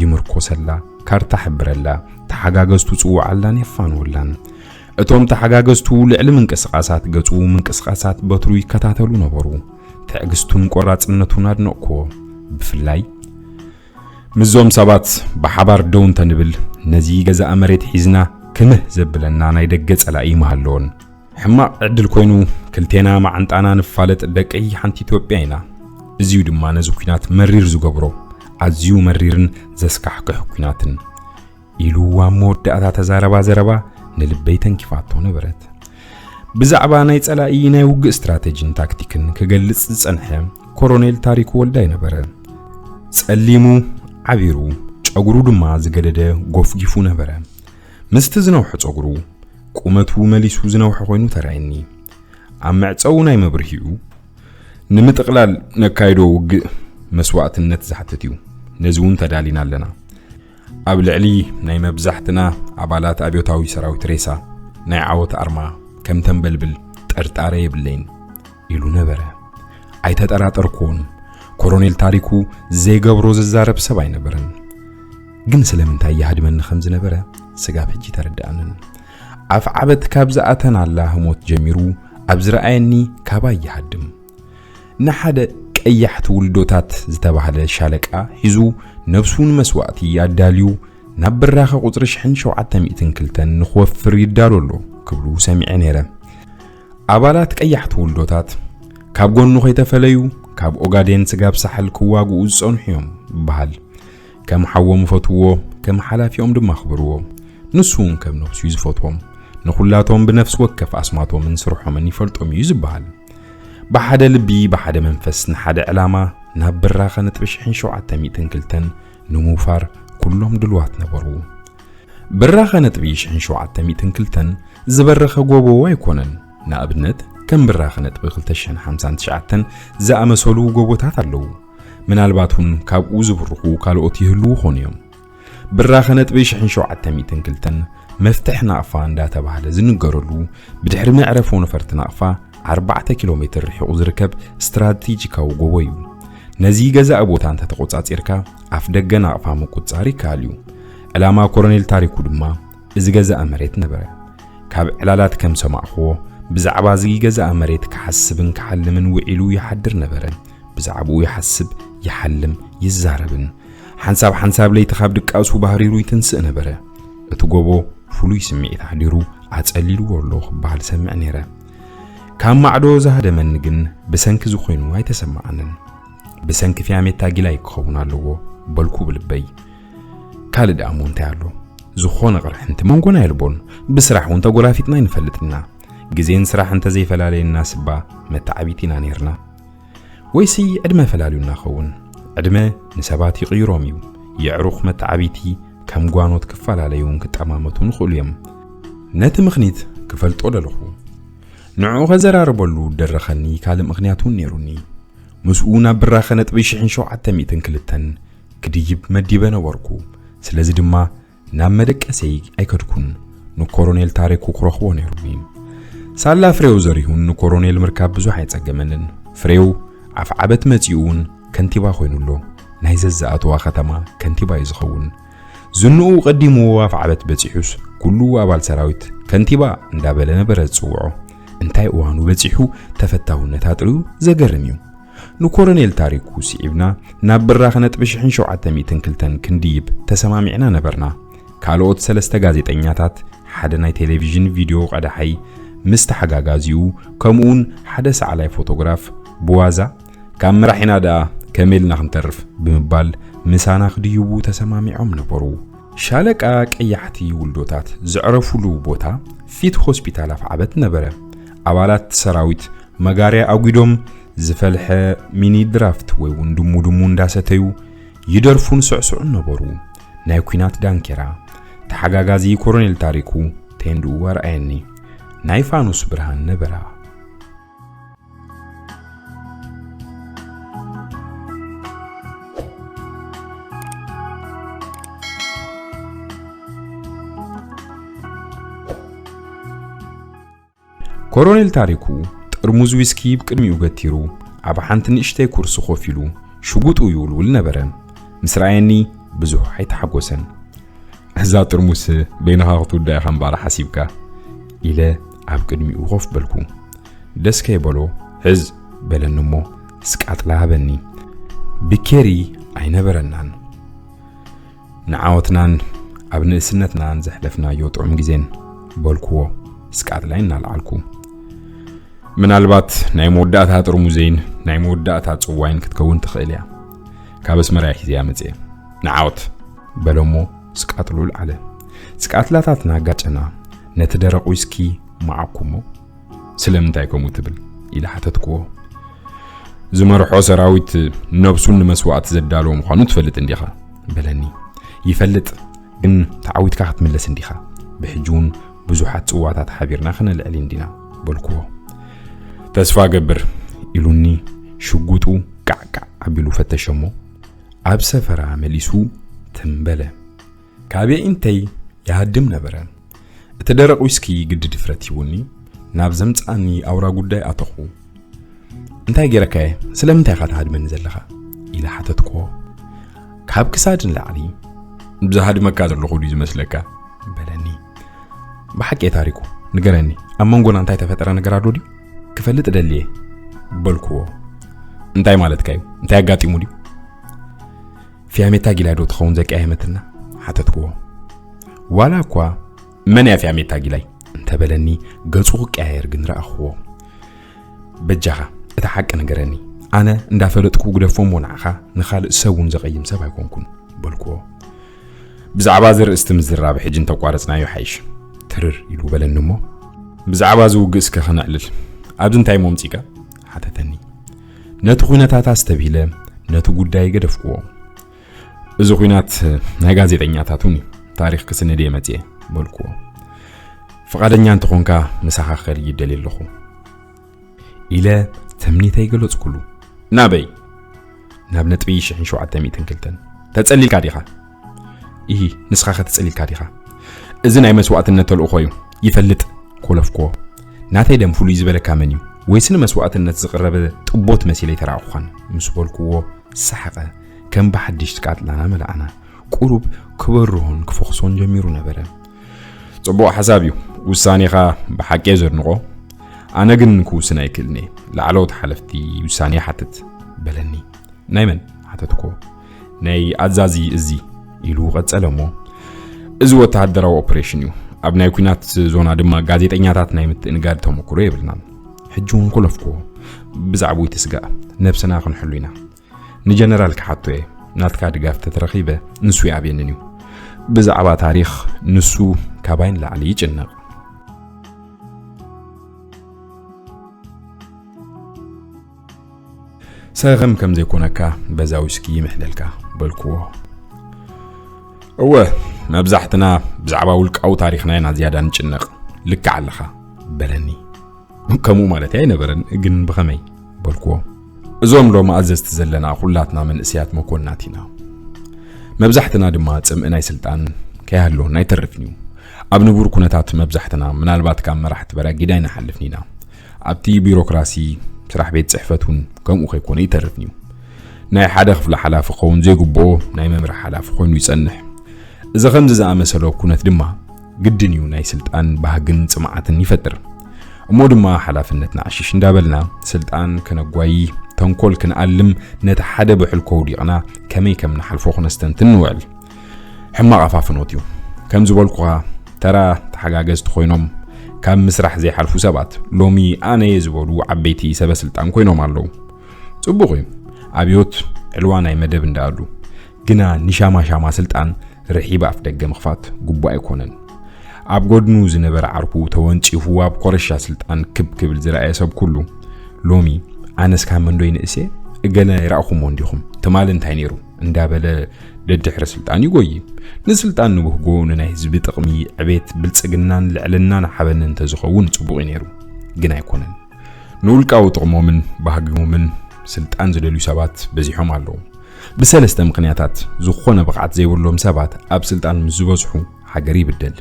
ይምርኮሰላ፣ ካርታ ሕብረላ፣ ተሓጋገዝቱ ጽውዓላን የፋንወላን። እቶም ተሓጋገዝቱ ልዕሊ ምንቅስቓሳት ገጹ ምንቅስቓሳት በትሩ ይከታተሉ ነበሩ። ትዕግስቱን ቆራጽነቱን ኣድነቕኩዎ። ብፍላይ ምስዞም ሰባት ብሓባር ደው እንተንብል፣ ነዚ ገዛእ መሬት ሒዝና ክምህ ዘብለና ናይ ደገ ጸላኢ ምሃለዎን። ሕማቕ ዕድል ኮይኑ፣ ክልቴና መዓንጣና ንፋለጥ ደቂ ሓንቲ ኢትዮጵያ ኢና። እዚዩ ድማ ነዚ ኲናት መሪር ዝገብሮ፣ ኣዝዩ መሪርን ዘስካሕክሕ ኲናትን። ኢሉ ኣብ መወዳእታ ተዛረባ ዘረባ ንልበይ ተንኪፋቶ ነበረት። ብዛዕባ ናይ ጸላኢ ናይ ውግእ ስትራተጂን ታክቲክን ክገልጽ ዝጸንሐ ኮሮኔል ታሪኩ ወልዳይ ነበረ። ጸሊሙ፣ ዓቢሩ፣ ጨጉሩ ድማ ዝገደደ ጎፍጊፉ ነበረ። ምስቲ ዝነውሐ ጸጉሩ፣ ቁመቱ መሊሱ ዝነውሐ ኮይኑ ተራእየኒ። ኣብ መዕጸዊ ናይ መብርሂኡ፣ ንምጥቕላል ነካይዶ ውግእ መስዋእትነት ዝሓትት እዩ። ነዚ እውን ተዳሊና ኣለና። ኣብ ልዕሊ ናይ መብዛሕትና ኣባላት ኣብዮታዊ ሰራዊት ሬሳ ናይ ዓወት ኣርማ ከም ተንበልብል ጥርጣረ የብለይን ኢሉ ነበረ። ኣይተጠራጠርኩዎን። ኮሮኔል ታሪኩ ዘይገብሮ ዝዛረብ ሰብ ኣይነበረን። ግን ስለምንታይ ይሃድመኒ ከም ዝነበረ ስጋብ ሕጂ ተረድኣንን። ኣፍ ዓበት ካብ ዝኣተናላ ህሞት ጀሚሩ ኣብ ዝረኣየኒ ካባይ ይሃድም። ንሓደ ቀያሕቲ ውልዶታት ዝተባህለ ሻለቃ ሒዙ ነብሱ ንመስዋእቲ ኣዳልዩ ናብ ብራኸ ቁጽሪ ሽሕን ሸውዓተ ሚእትን ክልተን ንኽወፍር ይዳሎ ኣሎ ክብሉ ሰሚዐ ነይረ። ኣባላት ቀያሕቲ ውልዶታት ካብ ጎኑ ከይተፈለዩ ካብ ኦጋዴን ስጋብ ሳሕል ክዋግኡ ዝጸንሑ እዮም ይበሃል። ከም ሓዎም ይፈትውዎ፣ ከም ሓላፊኦም ድማ ኣኽብርዎ። ንሱ እውን ከም ነፍሱ እዩ ዝፈትዎም። ንኹላቶም ብነፍሲ ወከፍ ኣስማቶምን ስርሖምን ይፈልጦም እዩ ዝበሃል። ብሓደ ልቢ፣ ብሓደ መንፈስ፣ ንሓደ ዕላማ ናብ ብራኸ ነጥቢ ሽሕን ሸውዓተ ሚእትን ክልተን ንምውፋር ኩሎም ድልዋት ነበሩ። ብራኸ ነጥቢ ሽሕን ሸውዓተ ሚእትን ክልተን ዝበረኸ ጎቦ ኣይኮነን። ንኣብነት፣ ከም ብራኸ ነጥቢ ክልተ ሽሕን ሓምሳን ትሽዓተን ዝኣመሰሉ ጎቦታት ኣለዉ። ምናልባት እውን ካብኡ ዝብርኹ ካልኦት ይህልዉ ኾኑ እዮም። ብራኸ ነጥቢ ሽሕን ሸውዓተ ሚእትን ክልተን መፍትሕ ናቕፋ እንዳተባህለ ዝንገረሉ፣ ብድሕሪ መዕረፎ ነፈርቲ ናቕፋ ኣርባዕተ ኪሎ ሜትር ርሒቑ ዝርከብ ስትራቴጂካዊ ጎቦ እዩ። ነዚ ገዛኢ ቦታ እንተተቖጻጺርካ፣ ኣፍ ደገ ናቕፋ ምቁጽጻር ይከኣል እዩ። ዕላማ ኮሎኔል ታሪኩ ድማ እዚ ገዛኢ መሬት ነበረ። ካብ ዕላላት ከም ሰማዕኽዎ፣ ብዛዕባ እዚ ገዛኢ መሬት ክሓስብን ክሓልምን ውዒሉ ይሓድር ነበረ። ብዛዕባኡ ይሓስብ፣ ይሓልም፣ ይዛረብን። ሓንሳብ ሓንሳብ ለይቲ ካብ ድቃሱ ባህሪሩ ይትንስእ ነበረ። እቲ ጎቦ ፍሉይ ስምዒት ኣሕዲሩ ኣጸሊልዎ ኣሎ ክበሃል ሰምዕ ነይረ። ካብ ማዕዶ ዝሃደመኒ ግን ብሰንኪ ዝኾይኑ ኣይተሰማዓንን። ብሰንኪ ፊያሜታ ጊላይ ክኸውን ኣለዎ በልኩ ብልበይ። ካልእ ደኣ እሞ እንታይ ኣሎ? ዝኾነ ቅርሕንቲ መንጎና የልቦን። ብስራሕ እውን ተጎላፊጥና ኣይንፈልጥን ኢና። ግዜን ስራሕ እንተዘይፈላለየናስ እባ መተዓቢቲ ኢና ነይርና። ወይሲ ዕድመ ፈላልዩና ኸውን? ዕድመ ንሰባት ይቕይሮም እዩ። የዕሩኽ መተዓቢቲ ከም ጓኖት ክፈላለዩን ክጠማመቱን ይኽእሉ እዮም። ነቲ ምኽኒት ክፈልጦ ደለኹ። ንዕኡ ከዘራርበሉ ደረኸኒ ካልእ ምኽንያት እውን ነይሩኒ። ምስኡ ናብ ብራኸ ነጥቢ ሽሕን ሸውዓተ ሚእትን ክልተን ክድይብ መዲበ ነበርኩ። ስለዚ ድማ ናብ መደቀሰይ ኣይከድኩን። ንኮሮኔል ታሪኩ ክረኽቦ ነይሩኒ። ሳላ ፍሬው ዘሪሁን ንኮሮኔል ምርካብ ብዙሕ ኣይጸገመንን። ፍሬው ኣፍ ዓበት መጺኡ እውን ከንቲባ ኮይኑ ኣሎ። ናይ ዘዝኣተዋ ከተማ ከንቲባ እዩ ዝኸውን። ዝንኡ ቀዲምዎ ኣፍ ዓበት በጺሑስ ኩሉ ኣባል ሰራዊት ከንቲባ እንዳበለ ነበረ ዝጽውዖ። እንታይ እዋኑ በጺሑ ተፈታውነት ኣጥርዩ ዘገርም እዩ። ንኮሎኔል ታሪኩ ስዒብና ናብ ብራኸ ነጥቢ ሽሕን ሸውዓተ ሚእትን ክልተን ክንድይብ ተሰማሚዕና ነበርና። ካልኦት ሰለስተ ጋዜጠኛታት፣ ሓደ ናይ ቴሌቪዥን ቪድዮ ቀዳሓይ፣ ምስ ተሓጋጋዚኡ፣ ከምኡውን ሓደ ሰዓላይ ፎቶግራፍ ብዋዛ፣ ካብ መራሒና ደኣ ከመይ ኢልና ክንተርፍ ብምባል ምሳና ክድይቡ ተሰማሚዖም ነበሩ። ሻለቃ ቀያሕቲ ውልዶታት ዘዕረፉሉ ቦታ ፊት ሆስፒታል ኣፍዓበት ነበረ። ኣባላት ሰራዊት መጋርያ ኣጒዶም ዝፈልሐ ሚኒ ድራፍት ወይ እውን ድሙ ድሙ እንዳሰተዩ ይደርፉን ስዕስዑን ነበሩ። ናይ ኲናት ዳንኬራ ተሓጋጋዚ ኮሎኔል ታሪኩ ቴንድኡ ኣርኣየኒ። ናይ ፋኑስ ብርሃን ነበራ። ኮሎኔል ታሪኩ ጥርሙዝ ዊስኪ ብቅድሚኡ ገቲሩ ኣብ ሓንቲ ንእሽተይ ኩርሲ ኮፍ ኢሉ ሽጉጡ ይውልውል ነበረ። ምስ ረኣየኒ ብዙሕ ኣይተሓጎሰን። "እዛ ጥርሙስ በይንኻ ክትውዳ ኢኻ እምበኣር ሓሲብካ?" ኢለ ኣብ ቅድሚኡ ኮፍ በልኩ። ደስ ከይበሎ፣ "ሕዝ" በለኒ እሞ ስቃጥላ ሃበኒ። ብኬሪ ኣይነበረናን። ንዓወትናን ኣብ ንእስነትናን ዘሕለፍናዮ ጥዑም ግዜን በልኩዎ ስቃጥላይ እናልዓልኩ። "ምናልባት ናይ መወዳእታ ጥርሙዘይን ናይ መወዳእታ ጽዋይን ክትከውን ትኽእል እያ። ካብ ኣስመራ እየ ሒዘያ መጽየ። ንዓወት!" በለሞ ስቃጥሉ ልዓለ። ስቃጥላታትና ጋጨና። ነቲ ደረቕ ዊስኪ መዓኩሞ። "ስለምንታይ ከምኡ ትብል?" ኢለ ሓተትክዎ። "ዝመርሖ ሰራዊት ነብሱን ንመስዋእቲ ዘዳለዎ ምዃኑ ትፈልጥ እንዲኻ?" በለኒ። "ይፈልጥ፣ ግን ተዓዊትካ ክትምለስ እንዲኻ። ብሕጂ እውን ብዙሓት ጽዋታት ሓቢርና ከነልዕል እንዲና" በልክዎ። "ተስፋ ገብር" ኢሉኒ ሽጉጡ ቃዕቃዕ ኣቢሉ ፈተሸሞ፣ ኣብ ሰፈራ መሊሱ ትም በለ። ካበይ እንተይ ይሃድም ነበረ። እቲ ደረቕ ዊስኪ ግዲ ድፍረት ሂቡኒ፣ ናብ ዘምጽኣኒ ኣውራ ጉዳይ ኣተኹ። "እንታይ ገይረካየ? ስለምንታይ ኢኻ ትሃድመኒ ዘለኻ?" ኢለ ሓተትክዎ። "ካብ ክሳድ ንላዕሊ ብዝሃድመካ ዘለኹ ድዩ ዝመስለካ?" በለኒ። "ብሓቂ ታሪኩ፣ ንገረኒ፣ ኣብ መንጎና እንታይ ተፈጠረ ነገር ኣሎ ድዩ? ክፈልጥ ደልየ" በልክዎ። "እንታይ ማለትካ እዩ? እንታይ ኣጋጢሙ ድዩ?" "ፊያሜታ ጊላይ ዶ ትኸውን ዘቀያየመትና?" ሓተትክዎ። ዋላ እኳ "መን እያ ፊያሜታ ጊላይ?" እንተበለኒ፣ ገጹ ክቀያየር ግን ረኣኽዎ። "በጃኻ፣ እቲ ሓቂ ንገረኒ። ኣነ እንዳፈለጥኩ ግደፎ እሞ ንዓኻ ንኻልእ ሰብ እውን ዘቐይም ሰብ ኣይኮንኩን" በልክዎ። "ብዛዕባ እዚ ርእስቲ ምዝራብ ሕጂ እንተቋረጽናዮ ሓይሽ" ትርር ኢሉ በለኒ እሞ፣ "ብዛዕባ እዚ ውግእ እስከ ከነዕልል፣ ኣብዚ እንታይ እሞ ኣምጺእካ?" ሓተተኒ። ነቲ ኩነታት ኣስተብሂለ ነቲ ጉዳይ ገደፍክዎ። "እዚ ኲናት ናይ ጋዜጠኛታት እውን እዩ። ታሪኽ ክስንድ እየ መጽየ" በልክዎ። "ፍቓደኛ እንተኾንካ ምሳኻ ክኸድ ይደልየ ኣለኹ" ኢለ ተምኒተይ ገለጽኩሉ። "ናበይ?" "ናብ ነጥቢ ሽሕን ሸውዓተ ሚእትን ክልተን። ተጸሊልካ ዲኻ?" "ኢሂ፣ ንስኻ ከ ተጸሊልካ ዲኻ?" "እዚ ናይ መስዋእትነት ተልእኾ እዩ። ይፈልጥ" ኮለፍክዎ። "ናተይ ደም ፍሉይ ዝበለካ መን እዩ? ወይስ ንመስዋእትነት ዝቕረበ ጥቦት መሲለ ኣይተራእኹኻን?" ምስ በልክዎ ሰሓቐ። ከም ብሓድሽ ትቃጥላና መላኣና። ቁሩብ ክበርሆን ክፈኽሶን ጀሚሩ ነበረ። "ጽቡቕ ሓሳብ እዩ። ውሳኔኻ ብሓቂ እየ ዘድንቖ። ኣነ ግን ክውስን ኣይክእልን እየ። ላዕለዎት ሓለፍቲ ውሳኔ ይሓትት" በለኒ። "ናይ መን?" ሓተትኮ። "ናይ ኣዛዚ እዚ" ኢሉ ቀጸለ እሞ፣ "እዚ ወተሃደራዊ ኦፕሬሽን እዩ። ኣብ ናይ ኲናት ዞና ድማ ጋዜጠኛታት ናይ ምትእንጋድ ተመክሮ የብልናን። ሕጂ እውን ኮለፍኮ፣ ብዛዕባኡ ኣይትስጋእ፣ ነብስና ክንሕሉ ኢና። ንጀነራል ክሓቶ እየ፣ ናትካ ድጋፍ ተተረኺበ ንሱ ይኣብየንን እዩ። ብዛዕባ ታሪኽ ንሱ ካባይ ንላዕሊ ይጭነቕ።" "ሰኸም ከም ዘይኮነካ በዛ ዊስኪ ይምሕለልካ" በልክዎ። "እወ፣ መብዛሕትና ብዛዕባ ውልቃዊ ታሪኽና ኢና ዝያዳ ንጭነቕ። ልክዕ ኣለኻ" በለኒ። "ከምኡ ማለት ኣይነበረን፣ ግን ብኸመይ?" በልክዎ። "እዞም ሎም ኣዘዝቲ ዘለና ኩላትና መንእሰያት መኮንናት ኢና። መብዛሕትና ድማ ጽምኢ ናይ ስልጣን ከይሃልወና ኣይተርፍን እዩ። ኣብ ንቡር ኩነታት መብዛሕትና ምናልባት ካብ መራሕቲ በራጊድ ኣይንሓልፍን ኢና። ኣብቲ ቢሮክራሲ ስራሕ ቤት ጽሕፈት እውን ከምኡ ከይኮነ ኣይተርፍን እዩ። ናይ ሓደ ክፍሊ ሓላፊ ክኸውን ዘይግብኦ ናይ መምርሒ ሓላፊ ኮይኑ ይጸንሕ። እዚ ከምዚ ዝኣመሰለ ኩነት ድማ ግድን እዩ ናይ ስልጣን ባህግን ጽምዓትን ይፈጥር። እሞ ድማ ሓላፍነትና ዕሽሽ እንዳበልና ስልጣን ከነጓዪ፣ ተንኮል ክንኣልም፣ ነቲ ሓደ ብሕል ከውዲቕና ከመይ ከም ንሓልፎ ክነስተንትን ንውዕል። ሕማቕ ኣፋፍኖት እዩ። ከም ዝበልኩኻ ተራ ተሓጋገዝቲ ኮይኖም ካብ ምስራሕ ዘይሓልፉ ሰባት ሎሚ ኣነ እየ ዝበሉ ዓበይቲ ሰበ ስልጣን ኮይኖም ኣለዉ። ጽቡቕ እዩ፣ ኣብዮት ዕልዋ ናይ መደብ እንዳኣሉ፣ ግና ንሻማሻማ ስልጣን ርሒብ ኣፍ ደገ ምኽፋት ግቡእ ኣይኮነን። ኣብ ጎድኑ ዝነበረ ዓርኩ ተወንጪፉ ኣብ ኮረሻ ስልጣን ክብ ክብል ዝረኣየ ሰብ ኩሉ፣ ሎሚ ኣነስ ካብ መንዶ ይንእስ እየ? እገለ ኣይረኣኹሞ እንዲኹም፣ ትማል እንታይ ነይሩ? እንዳበለ ደድሕሪ ስልጣን ይጎይ። ንስልጣን ንብህጎ ንናይ ህዝቢ ጥቕሚ፣ ዕቤት፣ ብልጽግናን ልዕልናን ሓበንን እንተዝኸውን ጽቡቕ እዩ ነይሩ። ግን ኣይኮነን። ንውልቃዊ ጥቕሞምን ባህግሞምን ስልጣን ዝደልዩ ሰባት በዚሖም ኣለዉ። ብሰለስተ ምኽንያታት ዝኾነ ብቕዓት ዘይብሎም ሰባት ኣብ ስልጣን ምስ ዝበዝሑ ሃገር ይብደል።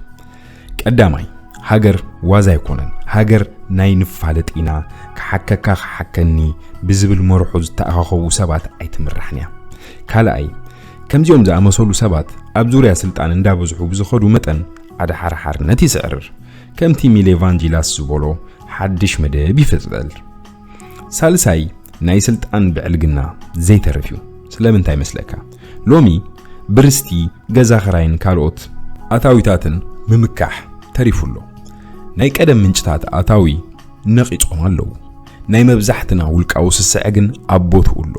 ቀዳማይ፣ ሃገር ዋዛ ኣይኮነን። ሃገር ናይ ንፋለጥ ኢና፣ ክሓከካ ክሓከኒ ብዝብል መርሖ ዝተኣኻኸቡ ሰባት ኣይትምራሕን እያ። ካልኣይ፣ ከምዚኦም ዝኣመሰሉ ሰባት ኣብ ዙርያ ስልጣን እንዳበዝሑ ብዝኸዱ መጠን ኣድሓርሓርነት ይስዕርር። ከምቲ ሚሌ ቫንጂላስ ዝበሎ ሓድሽ መደብ ይፍጠል። ሳልሳይ፣ ናይ ስልጣን ብዕልግና ዘይተርፍ እዩ። ስለምንታይ መስለካ? ሎሚ ብርስቲ፣ ገዛ ኽራይን ካልኦት ኣታዊታትን ምምካሕ ተሪፉ ኣሎ። ናይ ቀደም ምንጭታት ኣታዊ ነቒጾም ኣለዉ። ናይ መብዛሕትና ውልቃዊ ስስዐ ግን ኣብ ቦትኡ ኣሎ።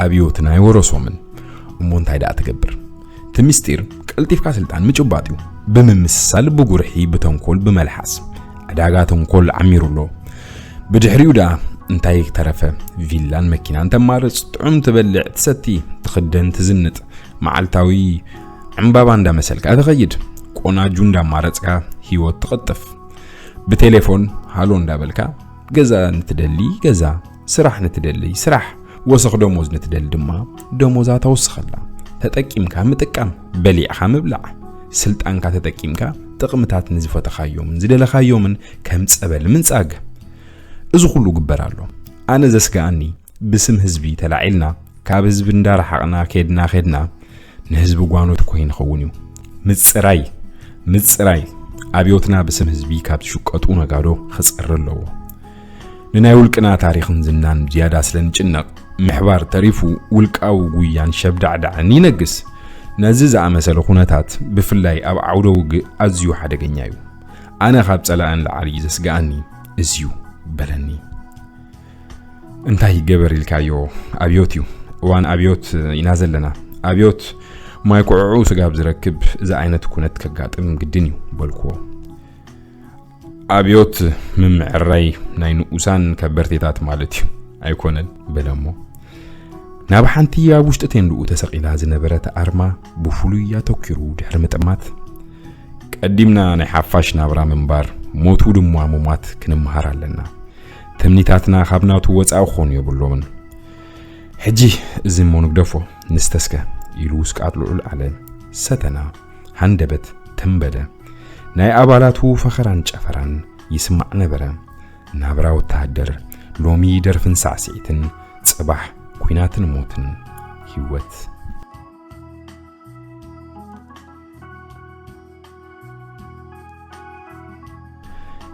ኣብዮትና ኣይወረሶምን። እሞ እንታይ ደኣ ትገብር? እቲ ምስጢር ቀልጢፍካ ስልጣን ምጭባጥ እዩ። ብምምስሳል፣ ብጉርሒ፣ ብተንኮል፣ ብመልሓስ። ዕዳጋ ተንኮል ዓሚሩ ኣሎ። ብድሕሪኡ ደኣ እንታይ ተረፈ? ቪላን መኪናን ተማርጽ፣ ጥዑም ትበልዕ፣ ትሰቲ፣ ትኽደን፣ ትዝንጥ፣ መዓልታዊ ዕምባባ እንዳመሰልካ ትኸይድ፣ ቆናጁ እንዳማረጽካ ህይወት ትቕጥፍ። ብቴሌፎን ሃሎ እንዳበልካ፣ ገዛ ንትደሊ ገዛ፣ ስራሕ ንትደሊ ስራሕ፣ ወሰኽ ደሞዝ ንትደሊ ድማ ደሞዛ ተወስኸላ። ተጠቂምካ ምጥቃም፣ በሊዕኻ ምብላዕ። ስልጣንካ ተጠቂምካ ጥቕምታት ንዝፈተኻዮምን ዝደለኻዮምን ከም ጸበል ምንጻግ። እዚ ኩሉ ግበር ኣሎ። ኣነ ዘስግኣኒ ብስም ህዝቢ ተላዒልና፣ ካብ ህዝቢ እንዳረሓቕና ኬድና ኬድና፣ ንህዝቢ ጓኖት እኮ ይንኸውን እዩ። ምጽራይ፣ ምጽራይ፣ ኣብዮትና ብስም ህዝቢ ካብ ዝሽቀጡ ነጋዶ ክጸሪ ኣለዎ። ንናይ ውልቅና ታሪኽን ዝናን ዝያዳ ስለ ንጭነቕ፣ ምሕባር ተሪፉ ውልቃዊ ጉያን ሸብዳዕዳዕን ይነግስ። ነዚ ዝኣመሰለ ኩነታት፣ ብፍላይ ኣብ ዓውደ ውግእ፣ ኣዝዩ ሓደገኛ እዩ። ኣነ ካብ ጸላእን ላዕሊ ዘስግኣኒ እዝዩ በለኒ። እንታይ ይገበር ኢልካዮ? ኣብዮት እዩ። እዋን ኣብዮት ኢና ዘለና። ኣብዮት ማይ ኩዕዑ ስጋብ ዝረክብ እዚ ዓይነት ኩነት ከጋጥም ግድን እዩ በልኩዎ። ኣብዮት ምምዕራይ ናይ ንኡሳን ከበርቴታት ማለት እዩ ኣይኮነን በለሞ። ናብ ሓንቲ ኣብ ውሽጢ ቴንድኡ ተሰቒላ ዝነበረት ኣርማ ብፍሉይ ኣተኲሩ ድሕሪ ምጥማት፣ ቀዲምና ናይ ሓፋሽ ናብራ ምንባር፣ ሞቱ ድማ ምሟት ክንምሃር ኣለና። ትምኒታትና ካብ ናቱ ወጻኢ ክኾኑ የብሎምን። ሕጂ እዚ እሞ ንግደፎ፣ ንስተስከ ኢሉ ውስቃጥ ልዑል ኣለ። ሰተና፣ ሃንደበት፣ ተንበደ። ናይ ኣባላቱ ፈኸራን ጨፈራን ይስማዕ ነበረ። ናብራ ወተሃደር ሎሚ ደርፍን ሳዕስዒትን፣ ጽባሕ ኲናትን ሞትን። ህይወት።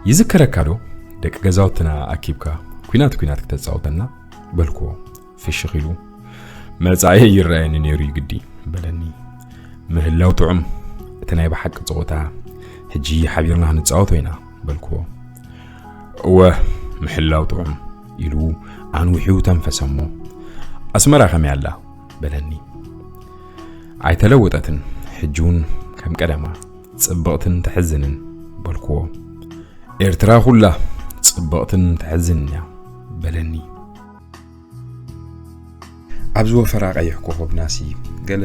ይዝከረካ ዶ ደቂ ገዛውትና ኣኪብካ ኲናት ኲናት ክተጻወተና? በልክዎ ፍሽኽ ኢሉ። መጻኢ ይረኣየኒ ነይሩ እዩ ግዲ በለኒ። ምህላው ጥዑም፣ እቲ ናይ ብሓቂ ጸወታ ሕጂ ሓቢርና ክንጻወቶ ኢና በልክዎ። እወ፣ ምህላው ጥዑም ኢሉ ኣንዊሑ ተንፈሰ እሞ፣ ኣስመራ ከመይ ኣላ በለኒ። ኣይተለወጠትን፣ ሕጂ እውን ከም ቀደማ ጽብቕትን ተሕዝንን በልክዎ። ኤርትራ ኩላ ጽብቕትን ተሕዝንን እያ በለኒ። ኣብዚ ወፈራ ቀይሕ ኮኸብናሲ ገለ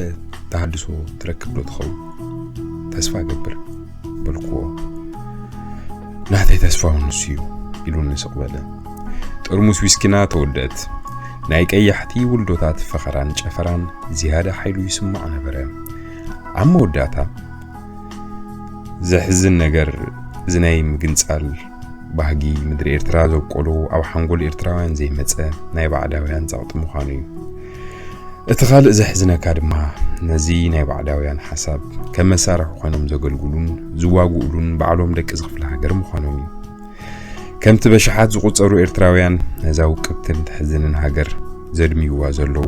ተሃድሶ ትረክብ ዶ ትኸውን? ተስፋ እገብር በልክዎ። ናተይ ተስፋ እውን ንሱ እዩ ኢሉኒ ስቕ በለ። ጥርሙስ ዊስኪና ተወደአት። ናይ ቀያሕቲ ውልዶታት ፈኸራን ጨፈራን ዝያዳ ሓይሉ ይስማዕ ነበረ። ኣብ መወዳእታ፣ ዘሕዝን ነገር፣ እዚ ናይ ምግንጻል ባህጊ ምድሪ ኤርትራ ዘብቆሎ፣ ኣብ ሓንጎል ኤርትራውያን ዘይመጸ ናይ ባዕዳውያን ጸቕጢ ምዃኑ እዩ። እቲ ካልእ ዘሕዝነካ ድማ፣ ነዚ ናይ ባዕዳውያን ሓሳብ ከም መሳርሒ ኮይኖም ዘገልግሉን ዝዋግኡሉን ባዕሎም ደቂ እዚ ክፍለ ሃገር ምዃኖም እዩ። ከምቲ በሽሓት ዝቑጸሩ ኤርትራውያን ነዛ ውቅብትን ተሕዝንን ሃገር ዘድምይዋ ዘለዉ፣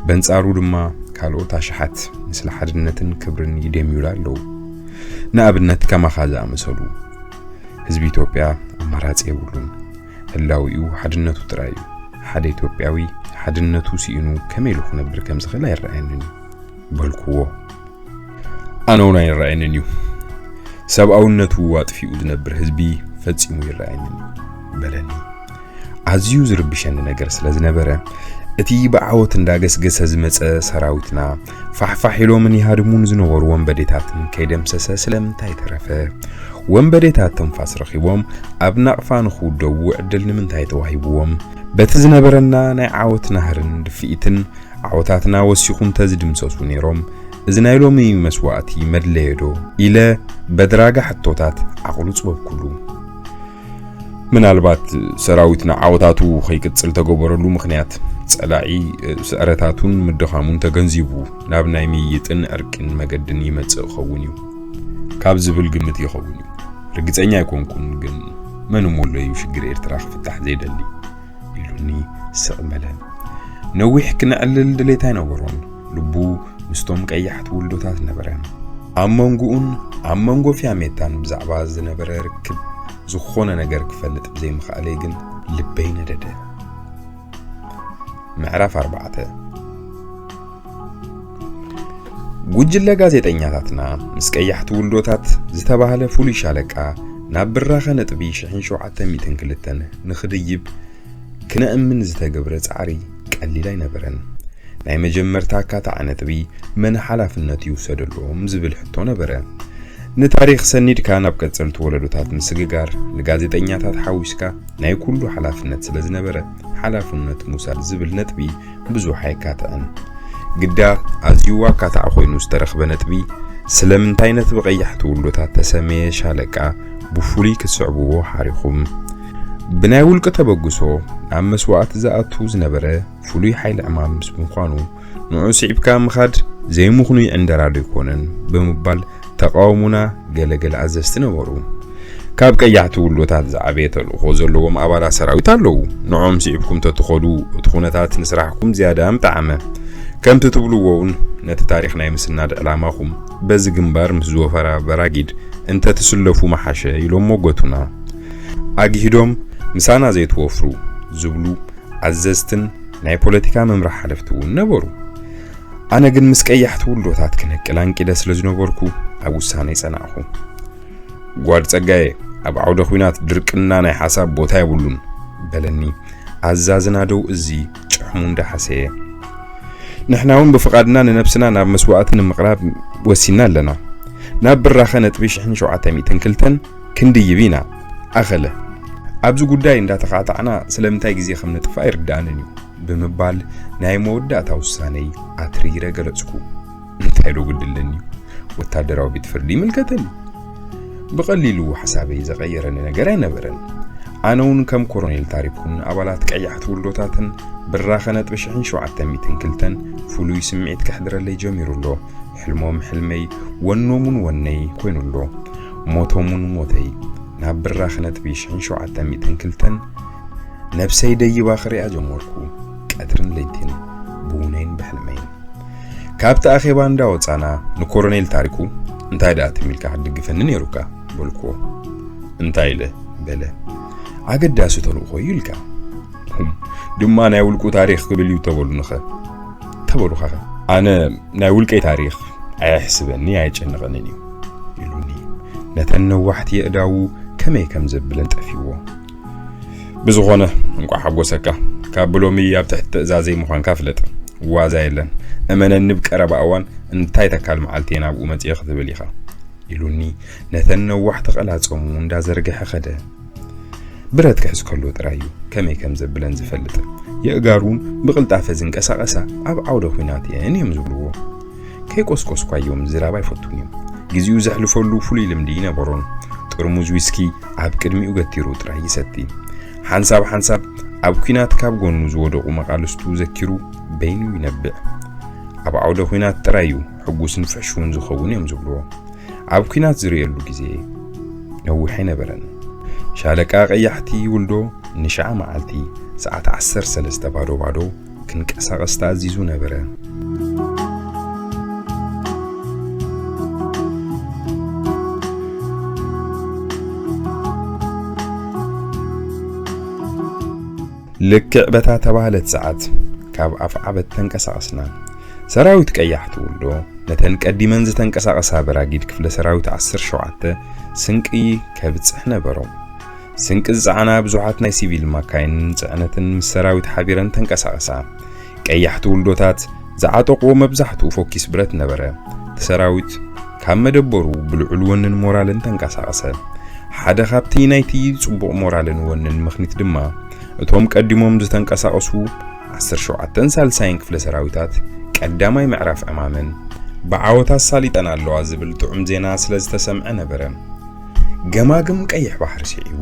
በንጻሩ ድማ ካልኦት ኣሽሓት ንስለ ሓድነትን ክብርን ይደምዩላ ኣለዉ። ንኣብነት ከማኻ ዝኣመሰሉ። ህዝቢ ኢትዮጵያ ኣማራጺ የብሉን። ህላዊኡ ሓድነቱ ጥራይ እዩ። ሓደ ኢትዮጵያዊ ሓድነቱ ስኢኑ ከመይ ኢሉ ክነብር ከም ዝኽእል ኣይረኣየንን እዩ በልኩዎ። ኣነ እውን ኣይረኣየንን እዩ። ሰብኣውነቱ ኣጥፊኡ ዝነብር ህዝቢ ፈጺሙ ይረኣየንን እዩ በለኒ። ኣዝዩ ዝርብሸኒ ነገር ስለ ዝነበረ፣ እቲ ብዓወት እንዳገስገሰ ዝመጸ ሰራዊትና ፋሕፋሕ ኢሎምን ይሃድሙን ዝነበሩ ወንበዴታትን ከይደምሰሰ ስለምንታይ ተረፈ? ወንበዴታት ትንፋስ ረኺቦም ኣብ ናቕፋ ንኽውደቡ ዕድል ንምንታይ ተዋሂብዎም? በቲ ዝነበረና ናይ ዓወት ናህርን ድፍኢትን ዓወታትና ወሲኹ እንተ ዝድምሰሱ ነይሮም፣ እዚ ናይ ሎሚ መስዋእቲ መድለየ ዶ? ኢለ በድራጋ ሕቶታት ዓቕሉ ጽበብኩሉ። ምናልባት ሰራዊትና ዓወታቱ ከይቅጽል ተገበረሉ ምኽንያት፣ ጸላኢ ስዕረታቱን ምድኻሙን ተገንዚቡ ናብ ናይ ምይይጥን ዕርቅን መገድን ይመጽእ ክኸውን እዩ ካብ ዝብል ግምት ይኸውን እዩ። ርግጸኛ ኣይኮንኩን፣ ግን መን እሞ ኣሎ እዩ ሽግር ኤርትራ ክፍታሕ ዘይደሊ? ኢሉኒ ስቕ በለ። ነዊሕ ክነዕልል ድሌት ኣይነበሮን። ልቡ ምስቶም ቀያሕቲ ውልዶታት ነበረ። ኣብ መንጎኡን ኣብ መንጎ ፊያሜታን ብዛዕባ ዝነበረ ርክብ ዝኾነ ነገር ክፈልጥ ብዘይምኽኣለይ ግን ልበይ ነደደ። ምዕራፍ ኣርባዕተ። ጉጅለ ጋዜጠኛታትና ምስ ቀያሕቲ ውልዶታት ዝተባህለ ፍሉይ ሻለቃ ናብ ብራኸ ነጥቢ ሽሕን ሸውዓተ ሚእትን ክልተን ንኽድይብ ክነእምን ዝተገብረ ጻዕሪ ቀሊል ኣይነበረን። ናይ መጀመርታ ኣካታዒ ነጥቢ መን ሓላፍነት ይውሰደሎም ዝብል ሕቶ ነበረ። ንታሪኽ ሰኒድካ ናብ ቀጸልቲ ወለዶታት ምስግጋር፣ ንጋዜጠኛታት ሓዊስካ ናይ ኩሉ ሓላፍነት ስለ ዝነበረ፣ ሓላፍነት ምውሳድ ዝብል ነጥቢ ብዙሕ ኣይካትዕን። ግዳ ኣዝዩ ኣካታዒ ኮይኑ ዝተረኽበ ነጥቢ፣ ስለምንታይ ነቲ ብቐያሕቲ ውልዶታት ተሰመየ ሻለቃ ብፍሉይ ክትስዕብዎ ሓሪኹም? ብናይ ውልቂ ተበግሶ ናብ መስዋእቲ ዝኣቱ ዝነበረ ፍሉይ ሓይሊ ዕማም ምስ ምዃኑ፣ ንዑ ስዒብካ ምኻድ ዘይምኽኑይ ዕንደራ ዶ ኣይኮነን? ብምባል ተቃውሞና ገለገለ ኣዘዝቲ ነበሩ። ካብ ቀያሕቲ ውልዶታት ዝዓበየ ተልእኾ ዘለዎም ኣባላት ሰራዊት ኣለዉ። ንዖም ስዒብኩም ተትኸዱ፣ እቲ ኩነታት ንስራሕኩም ዝያዳ ምጠዓመ። ከምቲ ትብልዎ እውን፣ ነቲ ታሪኽ ናይ ምስናድ ዕላማኹም፣ በዚ ግንባር ምስ ዝወፈራ በራጊድ እንተትስለፉ ምሓሸ ኢሎም ሞገቱና። ኣግሂዶም ምሳና ዘይትወፍሩ ዝብሉ ኣዘዝትን ናይ ፖለቲካ መምርሒ ሓለፍቲ እውን ነበሩ። ኣነ ግን ምስ ቀያሕቲ ውልዶታት ክነቅል ኣንቂደ ስለ ዝነበርኩ፣ ኣብ ውሳነይ ጸናዕኹ። ጓድ ጸጋየ፣ ኣብ ዓውደ ኲናት ድርቅና ናይ ሓሳብ ቦታ የብሉን፣ በለኒ ኣዛዚ ናደው እዚ ጭሕሙ እንዳሓሰየ። ንሕና እውን ብፍቓድና ንነብስና ናብ መስዋእቲ ንምቕራብ ወሲንና ኣለና። ናብ ብራኸ ነጥቢ ሽሕን ሸውዓተ ሚእትን ክልተን ክንድይብ ኢና። ኣኸለ፣ ኣብዚ ጉዳይ እንዳተኻታዕና ስለምንታይ ግዜ ከም ነጥፍእ ኣይርድኣንን እዩ፣ ብምባል ናይ መወዳእታ ውሳነይ ኣትሪረ ገለጽኩ። እንታይ ዶ ግድለኒ? ወታደራዊ ቤት ፍርዲ ይምልከተኒ። ብቐሊሉ ሓሳበይ ዘቐየረኒ ነገር ኣይነበረን። ኣነ እውን ከም ኮሎኔል ታሪኩን ኣባላት ቀያሕቲ ውልዶታትን ብራኸ ነጥቢ ሽሕን ሸውዓተ ሚእትን ክልተን ፍሉይ ስምዒት ከሕድረለይ ጀሚሩ ኣሎ። ሕልሞም ሕልመይ፣ ወኖም እውን ወነይ ኮይኑ ኣሎ። ሞቶም እውን ሞተይ። ናብ ብራኸ ነጥቢ ሽሕን ሸውዓተ ሚእትን ክልተን ነብሰይ ደይባ ክሪኣ ጀመርኩ። ቀትርን ለይትን ብውነይን ብሕልመይን። ካብቲ ኣኼባ እንዳወጻና ንኮሎኔል ታሪኩ፣ "እንታይ ደኣ ትም ኢልካ ክትድግፈኒ ነይሩካ?" በልኩዎ። "እንታይ ኢለ?" በለ። "ኣገዳሲ ተልእኾ እዩ ኢልካ። ሁም፣ ድማ ናይ ውልቁ ታሪኽ ክብል እዩ ተበሉንኸ?" "ተበሉኻኸ?" "ኣነ ናይ ውልቀይ ታሪኽ ኣየሕስበኒ ኣየጨንቐንን እዩ" ኢሉኒ። ነተን ነዋሕቲ የእዳዉ ከመይ ከም ዘብለን ጠፊዎ። "ብዝኾነ፣ እንቋዕ ሓጎሰካ። ካብ ብሎሚ ኣብ ትሕቲ ትእዛዘይ ምዃንካ ፍለጥ። ዋዛ የለን። እመነኒ፣ ብቀረባ እዋን እንታይ ተካል መዓልቲ እየ ናብኡ መጺኤ ክትብል ኢኻ" ኢሉኒ፣ ነተን ነዋሕቲ ቀላጸሙ እንዳዘርግሐ ኸደ። ብረት ክሕዝ ከሎ ጥራይ እዩ ከመይ ከም ዘብለን ዝፈልጥ። የእጋሩን ብቕልጣፈ ዝንቀሳቐሳ ኣብ ዓውደ ኲናት እየን እዮም ዝብልዎ። ከይቆስቆስኳዮ ምዝራብ ኣይፈቱን እዩ። ግዜኡ ዘሕልፈሉ ፍሉይ ልምዲ ይነበሮን። ጥርሙዝ ዊስኪ ኣብ ቅድሚኡ ገቲሩ ጥራይ ይሰቲ። ሓንሳብ ሓንሳብ ኣብ ኲናት ካብ ጎኑ ዝወደቑ መቓልስቱ ዘኪሩ በይኑ ይነብዕ። ኣብ ዓውደ ኲናት ጥራይ እዩ ሕጉስን ፍሕሹውን ዝኸውን እዮም ዝብልዎ። ኣብ ኲናት ዝርእየሉ ግዜ ነዊሕ ኣይነበረን። ሻለቃ ቀያሕቲ ውልዶ ንሽዓ መዓልቲ ሰዓት ዓሰርተ ሰለስተ ባዶ ባዶ ክንቀሳቐስ ተኣዚዙ ነበረ። ልክዕ በታ ተባህለት ሰዓት ካብ ኣፍዓበት ተንቀሳቐስና። ሰራዊት ቀያሕቲ ውልዶ ነተን ቀዲመን ዝተንቀሳቐሳ በራጊድ ክፍለ ሰራዊት ዓሰርተ ሸውዓተ ስንቂ ከብጽሕ ነበሮ። ስንቂ ዝጸዓና ብዙሓት ናይ ሲቪል ማካይንን ጽዕነትን ምስ ሰራዊት ሓቢረን ተንቀሳቐሳ። ቀያሕቲ ውልዶታት ዝዓጠቕዎ መብዛሕትኡ ፎኪስ ብረት ነበረ። እቲ ሰራዊት ካብ መደበሩ ብልዑል ወንን ሞራልን ተንቀሳቐሰ። ሓደ ካብቲ ናይቲ ጽቡቕ ሞራልን ወንን ምኽኒት ድማ፣ እቶም ቀዲሞም ዝተንቀሳቐሱ ዓሰርተ ሸውዓተን ሳልሳይን ክፍለ ሰራዊታት ቀዳማይ ምዕራፍ ዕማመን ብዓወት ኣሳሊጠን ኣለዋ ዝብል ጥዑም ዜና ስለ ዝተሰምዐ ነበረ። ገማግም ቀይሕ ባሕሪ ስዒቡ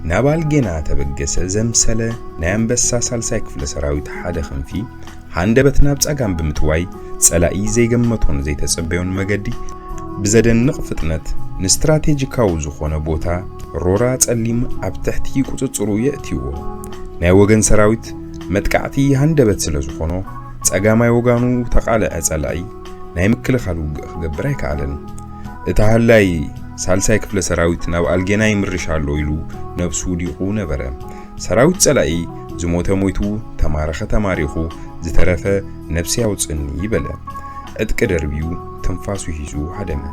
ናብ ኣልጌና ተበገሰ ዘምሰለ ናይ ኣንበሳ ሳልሳይ ክፍለ ሰራዊት ሓደ ክንፊ ሃንደበት ናብ ጸጋም ብምጥዋይ፣ ጸላኢ ዘይገመቶን ዘይተጸበዮን መገዲ ብዘደንቕ ፍጥነት ንስትራቴጂካዊ ዝኾነ ቦታ ሮራ ጸሊም ኣብ ትሕቲ ቁጽጽሩ የእትይዎ። ናይ ወገን ሰራዊት መጥቃዕቲ ሃንደበት ስለ ዝኾኖ፣ ጸጋማይ ወጋኑ ተቓልዐ ጸላኢ ናይ ምክልኻል ውግእ ክገብር ኣይከኣለን። እቲ ሃላይ ሳልሳይ ክፍለ ሰራዊት ናብ ኣልጌና ይምርሽ ኣሎ ኢሉ ነብሱ ውዲቑ ነበረ። ሰራዊት ጸላኢ ዝሞተ ሞይቱ፣ ተማረኸ ተማሪኹ፣ ዝተረፈ ነብሲ ያውጽኒ በለ። ዕጥቂ ደርብዩ ትንፋሱ ሒዙ ሃደመ።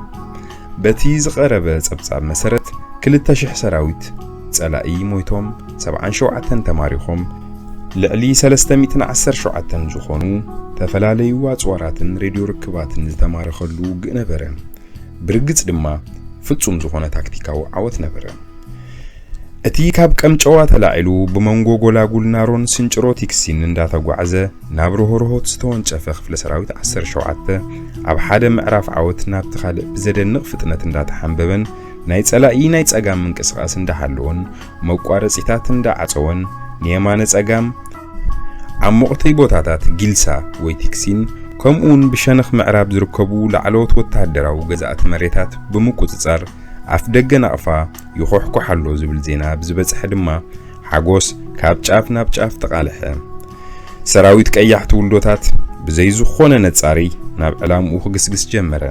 በቲ ዝቐረበ ጸብጻብ መሰረት፣ ክልተ ሽሕ ሰራዊት ጸላኢ ሞይቶም፣ ሰብዓን ሸውዓተን ተማሪኾም፣ ልዕሊ ሰለስተ ሚእትን ዓሰርተ ሸውዓተን ዝኾኑ ተፈላለዩ ኣጽዋራትን ሬድዮ ርክባትን ዝተማረኸሉ ውግእ ነበረ። ብርግጽ ድማ ፍጹም ዝኾነ ታክቲካዊ ዓወት ነበረ። እቲ ካብ ቀምጨዋ ተላዒሉ ብመንጎ ጎላጉል ናሮን ስንጭሮ ቲክሲን እንዳተጓዕዘ ናብ ሮሆርሆት ዝተወንጨፈ ክፍለ ሰራዊት ዓሰርተ ሸውዓተ፣ ኣብ ሓደ ምዕራፍ ዓወት ናብቲ ካልእ ብዘደንቕ ፍጥነት እንዳተሓንበበን ናይ ጸላኢ ናይ ጸጋም ምንቅስቓስ እንዳሓለወን መቋረጺታት እንዳዓጸወን፣ ንየማነ ጸጋም ዓሞቕቲ ቦታታት ጊልሳ ወይ ቲክሲን፣ ከምኡውን ብሸነኽ ምዕራብ ዝርከቡ ላዕለዎት ወተሃደራዊ ገዛእቲ መሬታት ብምቁጽጻር፣ ኣፍ ደገ ናቕፋ ይኾሕኩሕ ኣሎ ዝብል ዜና ብዝበጽሐ ድማ፣ ሓጎስ ካብ ጫፍ ናብ ጫፍ ተቓልሐ። ሰራዊት ቀያሕቲ ውልዶታት ብዘይ ዝኾነ ነጻሪ ናብ ዕላምኡ ክግስግስ ጀመረ።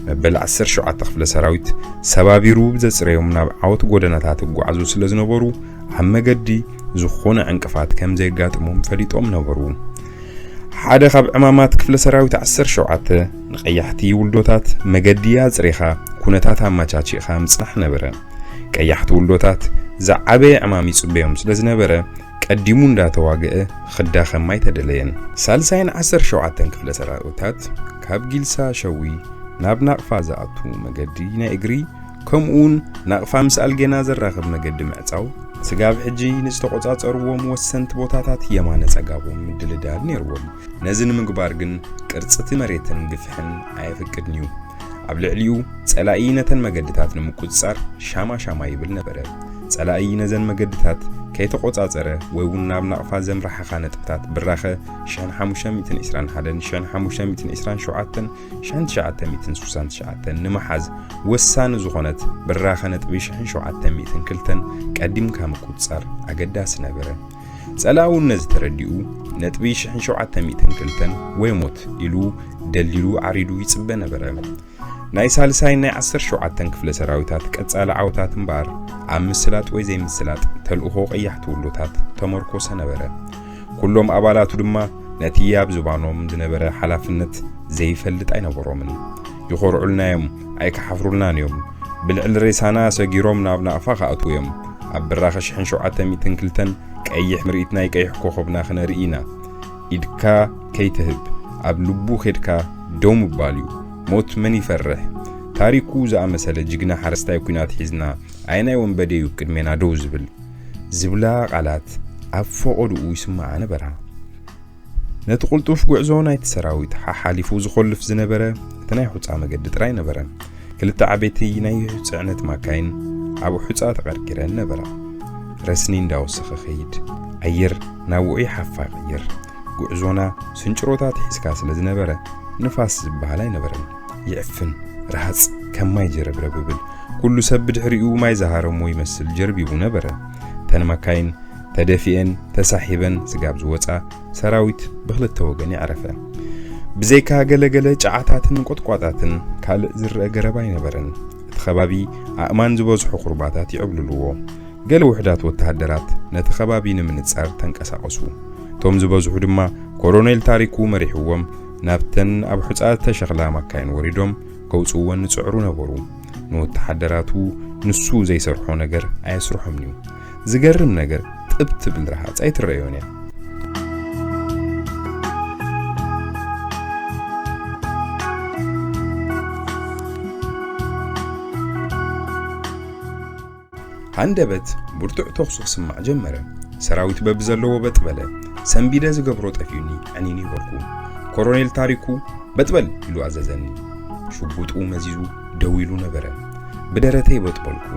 መበል ዓሰርተ ሸውዓተ ክፍለ ሰራዊት ሰባቢሩ ብዘጽረዮም ናብ ዓወት ጎደናታት ይጓዓዙ ስለ ዝነበሩ፣ ኣብ መገዲ ዝኾነ ዕንቅፋት ከም ዘየጋጥሞም ፈሊጦም ነበሩ። ሓደ ካብ ዕማማት ክፍለ ሰራዊት ዓሰርተ ሸውዓተ፣ ንቀያሕቲ ውልዶታት መገዲ ኣጽሪኻ ኩነታት ኣመቻቺእኻ ምጽናሕ ነበረ። ቀያሕቲ ውልዶታት ዝዓበየ ዕማም ይጽበዮም ስለ ዝነበረ፣ ቀዲሙ እንዳተዋግአ ክዳኸም ኣይተደለየን። ሳልሳይን ዓሰርተ ሸውዓተን ክፍለ ሰራዊታት ካብ ጊልሳ ሸዊ ናብ ናቕፋ ዝኣቱ መገዲ ናይ እግሪ፣ ከምኡውን ናቕፋ ምስ ኣልጌና ዘራኽብ መገዲ ምዕጻው፣ ስጋብ ሕጂ ንዝተቖጻጸርዎም ወሰንቲ ቦታታት የማነ ጸጋቦም ምድልዳል ነይርዎም። ነዚ ንምግባር ግን ቅርጺ እቲ መሬትን ግፍሕን ኣየፍቅድን እዩ። ኣብ ልዕሊኡ ጸላኢ ነተን መገድታት ንምቁጽጻር ሻማ ሻማ ይብል ነበረ። ጸላኢ ነዘን መገድታት ከይተቖጻጸረ ወይ እውን ናብ ናቕፋ ዘምርሓኻ ነጥብታት ብራኸ ሽሕን ሓሙሽተ ሚእትን ዕስራን ሓደን ሽሕን ሓሙሽተ ሚእትን ዕስራን ሸውዓተን ሽሕን ትሽዓተ ሚእትን ስሳን ትሽዓተን ንምሓዝ ወሳኒ ዝኾነት ብራኸ ነጥቢ ሽሕን ሸውዓተ ሚእትን ክልተን ቀዲምካ ምቁጽጻር ኣገዳሲ ነበረ። ጸላኢ እውን ነዚ ተረዲኡ፣ ነጥቢ ሽሕን ሸውዓተ ሚእትን ክልተን ወይ ሞት ኢሉ ደልዲሉ ዓሪዱ ይጽበ ነበረ። ናይ ሳልሳይን ናይ ዓሰርተ ሸውዓተን ክፍለ ሰራዊታት ቀጻሊ ዓወታት እምበኣር፣ ኣብ ምስላጥ ወይ ዘይምስላጥ ተልእኾ ቀያሕቲ ውልዶታት ተመርኮሰ ነበረ። ኩሎም ኣባላቱ ድማ ነቲ ኣብ ዝባኖም ዝነበረ ሓላፍነት ዘይፈልጥ ኣይነበሮምን። ይኾርዑልና እዮም፣ ኣይከሓፍሩልናን እዮም። ብልዕሊ ሬሳና ሰጊሮም ናብ ናቕፋ ክኣትዉ እዮም። ኣብ ብራኸ ሽሕን ሸውዓተ ሚእትን ክልተን ቀይሕ ምርኢት ናይ ቀይሕ ኮኸብና ክነርኢ ኢና። ኢድካ ከይትህብ፣ ኣብ ልቡ ኬድካ ደው ምባል እዩ። ሞት መን ይፈርሕ? ታሪኩ ዝኣመሰለ ጅግና ሓረስታይ ኲናት ሒዝና፣ ኣየናይ ወንበዴ እዩ ቅድሜና ደው ዝብል? ዝብላ ቃላት ኣብ ፈቐድኡ ይስምዓ ነበራ። ነቲ ቅልጡፍ ጉዕዞ ናይቲ ሰራዊት ሓሓሊፉ ዝኾልፍ ዝነበረ እቲ ናይ ሑጻ መገዲ ጥራይ ነበረ። ክልተ ዓበይቲ ናይ ጽዕነት ማካይን ኣብ ሑጻ ተቐርቂረን ነበራ። ረስኒ እንዳወሰኸ ኸይድ፣ ኣየር ናብ ውዑይ ሓፋ ይቕይር። ጉዕዞና ስንጭሮታት ሒዝካ ስለ ዝነበረ፣ ንፋስ ዝበሃል ኣይነበረን። ይዕፍን፣ ረሃጽ፣ ከም ማይ ጀረብረብ ይብል። ኩሉ ሰብ ብድሕሪኡ ማይ ዝሃረሞ ይመስል ጀርቢቡ ነበረ። እተን ማካይን ተደፊኤን፣ ተሳሒበን ስጋብ ዝወጻ፣ ሰራዊት ብኽልተ ወገን የዕረፈ። ብዘይካ ገለ ገለ ጨዓታትን ቁጥቋጣትን ካልእ ዝረአ ገረብ ኣይነበረን። እቲ ከባቢ ኣእማን ዝበዝሖ ቁርባታት ይዕብልልዎ። ገለ ውሑዳት ወተሃደራት ነቲ ከባቢ ንምንጻር ተንቀሳቐሱ። እቶም ዝበዝሑ ድማ ኮሎኔል ታሪኩ መሪሕዎም ናብተን ኣብ ሑጻ እተሸኽላ ማካይን ወሪዶም ከውጽእወን ይጽዕሩ ነበሩ። ንወተሃደራቱ ንሱ ዘይሰርሖ ነገር ኣየስርሖምን'ዩ። ዝገርም ነገር፣ ጥብ ትብል ረሃጽ ኣይትረኣዮን እያ። ሃንደበት ብርቱዕ ተኹሲ ክስማዕ ጀመረ። ሰራዊት በብዘለዎ በጥ በለ። ሰንቢደ ዝገብሮ ጠፊኡኒ፣ ዕኒን ይበልኩ። ኮሎኔል ታሪኩ፣ "በጥ በል!" ኢሉ ኣዘዘኒ። ሽጉጡ መዚዙ ደው ኢሉ ነበረ። ብደረተይ በጥ በልኩ።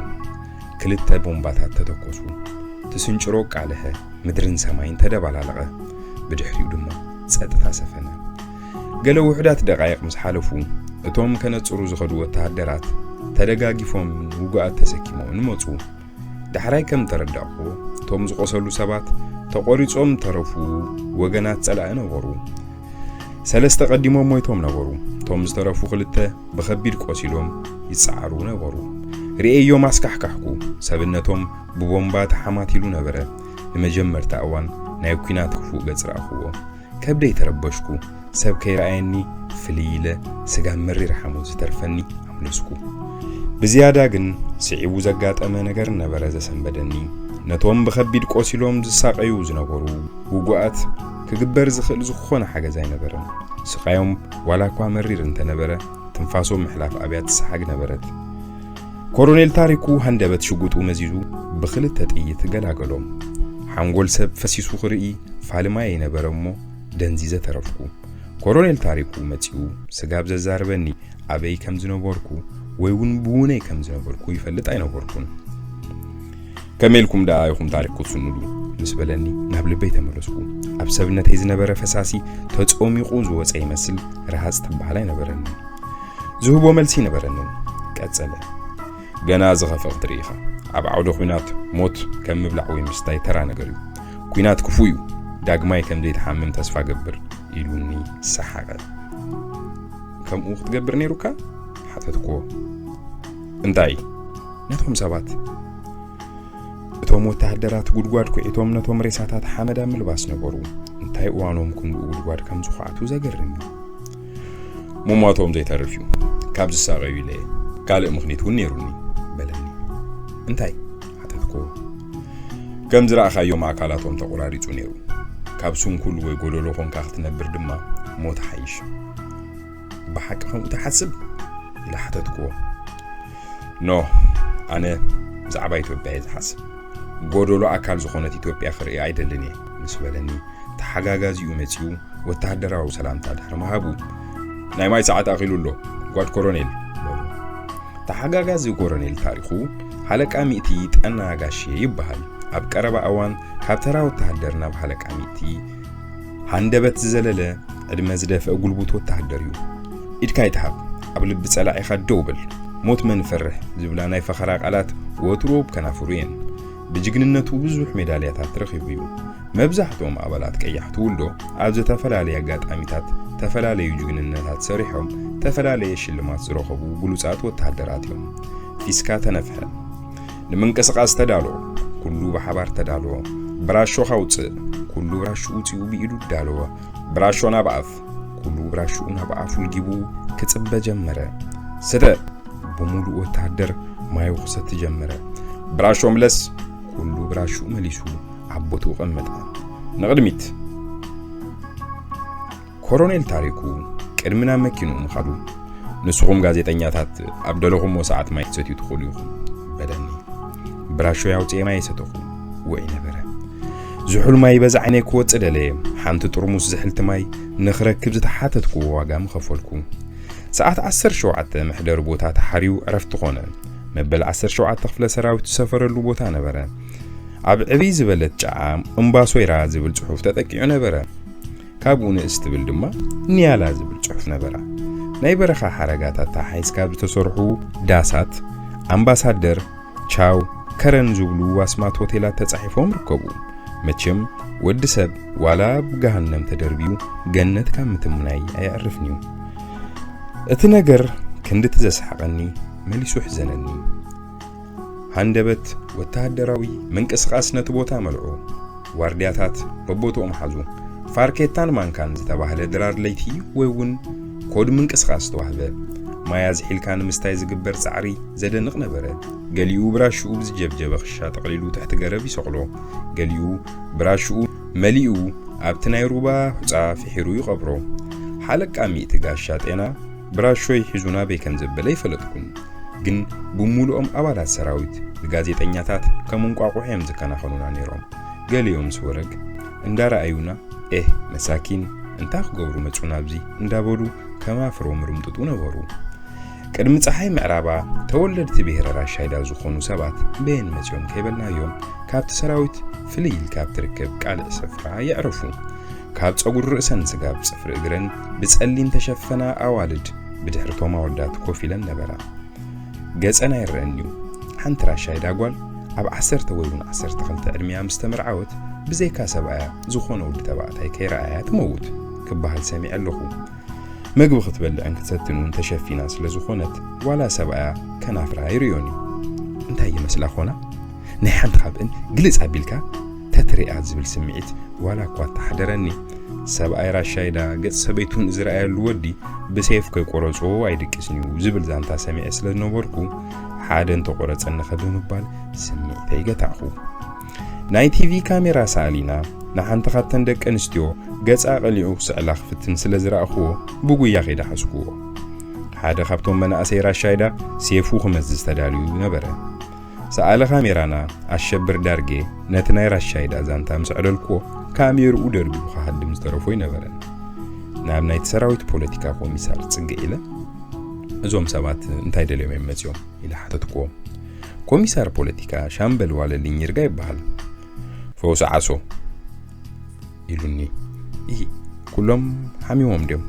ክልተ ቦምባታት ተተኮሱ። ትስንጭሮ ቃልሐ፣ ምድርን ሰማይን ተደባላለቐ። ብድሕሪኡ ድማ ጸጥታ ሰፈነ። ገለ ውሑዳት ደቃይቕ ምስ ሓለፉ፣ እቶም ከነጽሩ ዝኸዱ ወተሃደራት ተደጋጊፎም ውጉኣት ተሰኪሞምን መጹ። ዳሕራይ ከም ተረዳእኩዎ፣ እቶም ዝቖሰሉ ሰባት ተቖሪጾም ተረፉ፣ ወገናት ጸላኢ ነበሩ። ሰለስተ ቀዲሞም ሞይቶም ነበሩ። እቶም ዝተረፉ ክልተ ብኸቢድ ቆሲሎም ይጸዓሩ ነበሩ። ርእየዮም ኣስካሕካሕኩ። ሰብነቶም ብቦምባ ተሓማቲሉ ነበረ። ንመጀመርታ እዋን ናይ ኲናት ክፉእ ገጽ ረኣኹዎ። ከብደይ ተረበሽኩ። ሰብ ከይረኣየኒ ፍልይ ኢለ ስጋብ መሪር ሓሞት ዝተርፈኒ ኣምለስኩ። ብዝያዳ ግን ስዒቡ ዘጋጠመ ነገር ነበረ ዘሰንበደኒ። ነቶም ብኸቢድ ቆሲሎም ዝሳቐዩ ዝነበሩ ውጉኣት ክግበር ዝኽእል ዝኾነ ሓገዝ ኣይነበረን። ስቓዮም ዋላ እኳ መሪር እንተነበረ፣ ትንፋሶም ምሕላፍ ኣብያ ትሰሓግ ነበረት። ኮሎኔል ታሪኩ ሃንደበት ሽጉጡ መዚዙ ብኽልተ ጥይት ገላገሎም። ሓንጎል ሰብ ፈሲሱ ክርኢ ፋልማይ የነበረ እሞ ደንዚዘ ተረፍኩ። ኮሎኔል ታሪኩ መጺኡ ስጋብ ዘዛርበኒ ኣበይ ከም ዝነበርኩ ወይ እውን ብውነይ ከም ዝነበርኩ ይፈልጥ ኣይነበርኩን። "ከመይ ኢልኩም ደኣ ኢኹም ታሪክ ክትስንዱ?" ምስ በለኒ ናብ ልበይ ተመለስኩ። ኣብ ሰብነተይ ዝነበረ ፈሳሲ ተጾሚቑ ዝወጸ ይመስል፣ ረሃጽ ትበሃል ኣይነበረኒ። ዝህቦ መልሲ ኣይነበረንን። ቀጸለ፣ "ገና ዝኸፍእ ክትርኢ ኢኻ። ኣብ ዓውደ ኲናት ሞት ከም ምብላዕ ወይ ምስታይ ተራ ነገር እዩ። ኲናት ክፉእ እዩ። ዳግማይ ከም ዘይትሓምም ተስፋ ገብር" ኢሉኒ ሰሓቐ። "ከምኡ ክትገብር ነይሩካ?" ሓተትኩዎ። "እንታይ?" "ነቶም ሰባት፣ እቶም ወተሃደራት ጉድጓድ ኩዒቶም ነቶም ሬሳታት ሓመድ ኣብ ምልባስ ነበሩ። እንታይ እዋኖም ክንድኡ ጉድጓድ ከም ዝኹዓቱ ዘገርም እዩ። ምሟቶም ዘይተርፍ እዩ። ካብ ዝሳቐዩ ኢለ እየ። ካልእ ምኽኒት እውን ነይሩኒ" በለኒ። "እንታይ?" ሓተትኩዎ። "ከም ዝረኣኻዮም ኣካላቶም ተቖራሪጹ ነይሩ። ካብ ስንኩል ወይ ጎደሎ ኾንካ ክትነብር ድማ ሞት ሓይሽ። ብሓቂ ከምኡ ትሓስብ?" ኢለ ሓተትኩዎ። "ኖ፣ ኣነ ብዛዕባ ኢትዮጵያ እየ ዝሓስብ። ጎደሎ ኣካል ዝኾነት ኢትዮጵያ ክርኢ ኣይደልን እየ" ምስ በለኒ፣ ተሓጋጋዚኡ መጺኡ ወተሃደራዊ ሰላምታ ድሕሪ ምሃቡ፣ "ናይ ማይ ሰዓት ኣኺሉ ኣሎ፣ ጓድ ኮሎኔል" በሉ። ተሓጋጋዚ ኮሎኔል ታሪኩ፣ ሃለቃ ሚእቲ ጠና ጋሼ ይበሃል። ኣብ ቀረባ እዋን ካብ ተራ ወተሃደር ናብ ሃለቃ ሚእቲ ሃንደበት ዝዘለለ፣ ዕድመ ዝደፍአ ጉልቡት ወተሃደር እዩ። "ኢድካ ኣይትሃብ፣ ኣብ ልቢ ጸላዒኻ ደው በል፣ ሞት መን ይፈርሕ" ዝብላ ናይ ፈኸራ ቃላት ወትሩ ኣብ ከናፍሩ እየን። ብጅግንነቱ ብዙሕ ሜዳልያታት ረኺቡ እዩ። መብዛሕትኦም ኣባላት ቀያሕቲ ውልዶ ኣብ ዝተፈላለየ ኣጋጣሚታት ተፈላለዩ ጅግንነታት ሰሪሖም ተፈላለየ ሽልማት ዝረኸቡ ብሉጻት ወተሃደራት እዮም። ፊስካ ተነፍሐ። ንምንቅስቓስ ተዳሎ፣ ኩሉ ብሓባር ተዳሎ። ብራሾኻ ውጽእ፣ ኩሉ ብራሹ ውጺኡ ብኢዱ ዳለወ። ብራሾ ናብ ኣፍ፣ ኩሉ ብራሽኡ ናብ ኣፉ ልጊቡ ክጽበ ጀመረ። ስተ! ብምሉእ ወተሃደር ማዩ ክሰቲ ጀመረ። ብራሾ ምለስ፣ ኩሉ ብራሽኡ መሊሱ ኣብ ቦትኡ ቀመጠ። ንቕድሚት! ኮሎኔል ታሪኩ ቅድሚ ናብ መኪንኡ ምኻዱ፣ "ንስኹም ጋዜጠኛታት ኣብ ደለኹሞ ሰዓት ማይ ክትሰትዩ ትኽእሉ ኢኹም" በለኒ። ብራሾይ ኣውጽኤ ማይ ሰተኹ። ውዑይ ነበረ። ዝሑል ማይ በዚ ዓይነይ ክወጽእ ደለየ። ሓንቲ ጥርሙስ ዝሕልቲ ማይ ንኽረክብ ዝተሓተትኩዎ ዋጋ ምኸፈልኩ። ሰዓት ዓሰርተ ሸውዓተ መሕደሪ ቦታ ተሓርዩ ዕረፍቲ ኾነ። መበል ዓሰርተ ሸውዓተ ክፍለ ሰራዊት ዝሰፈረሉ ቦታ ነበረ። ኣብ ዕብይ ዝበለት ጨዓ እምባሶይራ ዝብል ጽሑፍ ተጠቂዑ ነበረ። ካብኡ ንእስ ትብል ድማ ኒያላ ዝብል ጽሑፍ ነበራ። ናይ በረኻ ሓረጋት ኣተሓሒዝካ ኣብ ዝተሰርሑ ዳሳት፣ ኣምባሳደር፣ ቻው፣ ከረን ዝብሉ ኣስማት ሆቴላት ተጻሒፎም ይርከቡ። መቸም ወዲ ሰብ ዋላ ኣብ ገሃነም ተደርብዩ ገነት ካብ ምትምናይ ኣየዕርፍን እዩ። እቲ ነገር ክንድቲ ዘስሓቐኒ መሊሱ ኣሕዘነኒ። ሃንደበት ወተሃደራዊ ምንቅስቓስ ነቲ ቦታ መልዖ። ዋርድያታት በቦትኦም ሓዙ። ፋርኬታን ማንካን ዝተባህለ ድራር ለይቲ ወይ እውን ኮድ ምንቅስቓስ ተዋህበ። ማይ ኣዝሒልካ ንምስታይ ዝግበር ጻዕሪ ዘደንቕ ነበረ። ገሊኡ ብራሽኡ ብዝጀብጀበ ክሻ ጠቕሊሉ ትሕቲ ገረብ ይሰቕሎ። ገሊኡ ብራሽኡ መሊኡ ኣብቲ ናይ ሩባ ሑጻ ፍሒሩ ይቐብሮ። ሓለቃ ሚእቲ ጋሻ ጤና ብራሾይ ሒዙ ናበይ ከም ዘበለ ኣይፈለጥኩን። ግን ብምሉኦም ኣባላት ሰራዊት ንጋዜጠኛታት ከም እንቋቑሖ እዮም ዝከናኸኑና ነይሮም። ገሊኦም ስወረግ እንዳረኣዩና፣ "ኤህ መሳኪን፣ እንታይ ክገብሩ መጹ ናብዚ?" እንዳበሉ ከም ኣፍሮ ምርምጥጡ ነበሩ። ቅድሚ ጸሓይ ምዕራባ ተወለድቲ ብሄረ ራሻይዳ ዝኾኑ ሰባት በየን መጺኦም ከይበልናዮም፣ ካብቲ ሰራዊት ፍልይ ኢልካ ኣብ ትርከብ ቃልዕ ስፍራ የዕረፉ። ካብ ጸጉሪ ርእሰን ስጋብ ጽፍሪ እግረን ብጸሊም ተሸፈና ኣዋልድ ብድሕሪቶም ኣወዳት ኮፍ ኢለን ነበራ። ገጸን ኣይረኣን እዩ። ሓንቲ ራሻይዳ ጓል ኣብ ዓሰርተ ወይ እውን ዓሰርተ ክልተ ዕድሚኣ ምስ ተመርዓወት፣ ብዘይካ ሰብኣያ ዝኾነ ወዲ ተባዕታይ ከይረኣያ ትመውት ክበሃል ሰሚዐ ኣለኹ። መግቢ ክትበልዕን ክትሰትን እውን ተሸፊና ስለ ዝኾነት፣ ዋላ ሰብኣያ ከናፍራ ኣይርእዮን እዩ። እንታይ ይመስላ ኾና? ናይ ሓንቲ ካብእን ግልጽ ኣቢልካ ተትሪኣ ዝብል ስምዒት ዋላ እኳ ተሓደረኒ። ሰብኣይ ራሻይዳ ገጽ ሰበይቱ ንዝረኣየሉ ወዲ ብሴፍ ከይቆረጾ ኣይድቅስን እዩ ዝብል ዛንታ ሰሚዐ ስለ ዝነበርኩ፣ ሓደ እንተቆረጸኒ ከ ብምባል ስምዒተይ ገታዕኹ። ናይ ቲቪ ካሜራ ሰኣሊና ንሓንቲ ካብተን ደቂ ኣንስትዮ ገጻ ቀሊዑ ክስዕላ ክፍትን ስለ ዝረኣኹዎ፣ ብጉያ ከይደ ሓዝኩዎ። ሓደ ካብቶም መናእሰይ ራሻይዳ ሴፉ ክመዝዝ ተዳልዩ ነበረ። ሰኣሊ ካሜራና ኣሸብር ዳርጌ ነቲ ናይ ራሻይዳ ዛንታ ምስ ኣዕለልኩዎ፣ ካሜርኡ ደርቢዩ ክሃድም ዝተረፎ ኣይነበረን። ናብ ናይቲ ሰራዊት ፖለቲካ ኮሚሳር ጽግዕ ኢለ፣ "እዞም ሰባት እንታይ ደልዮም እዮም መጺኦም?" ኢለ ሓተትኩዎ። ኮሚሳር ፖለቲካ ሻምበል ዋለልኝ ይርጋ ይበሃል። "ፈውሲ ዓሶ" ኢሉኒ። "ኢ፣ ኩሎም ሓሚሞም ድዮም?"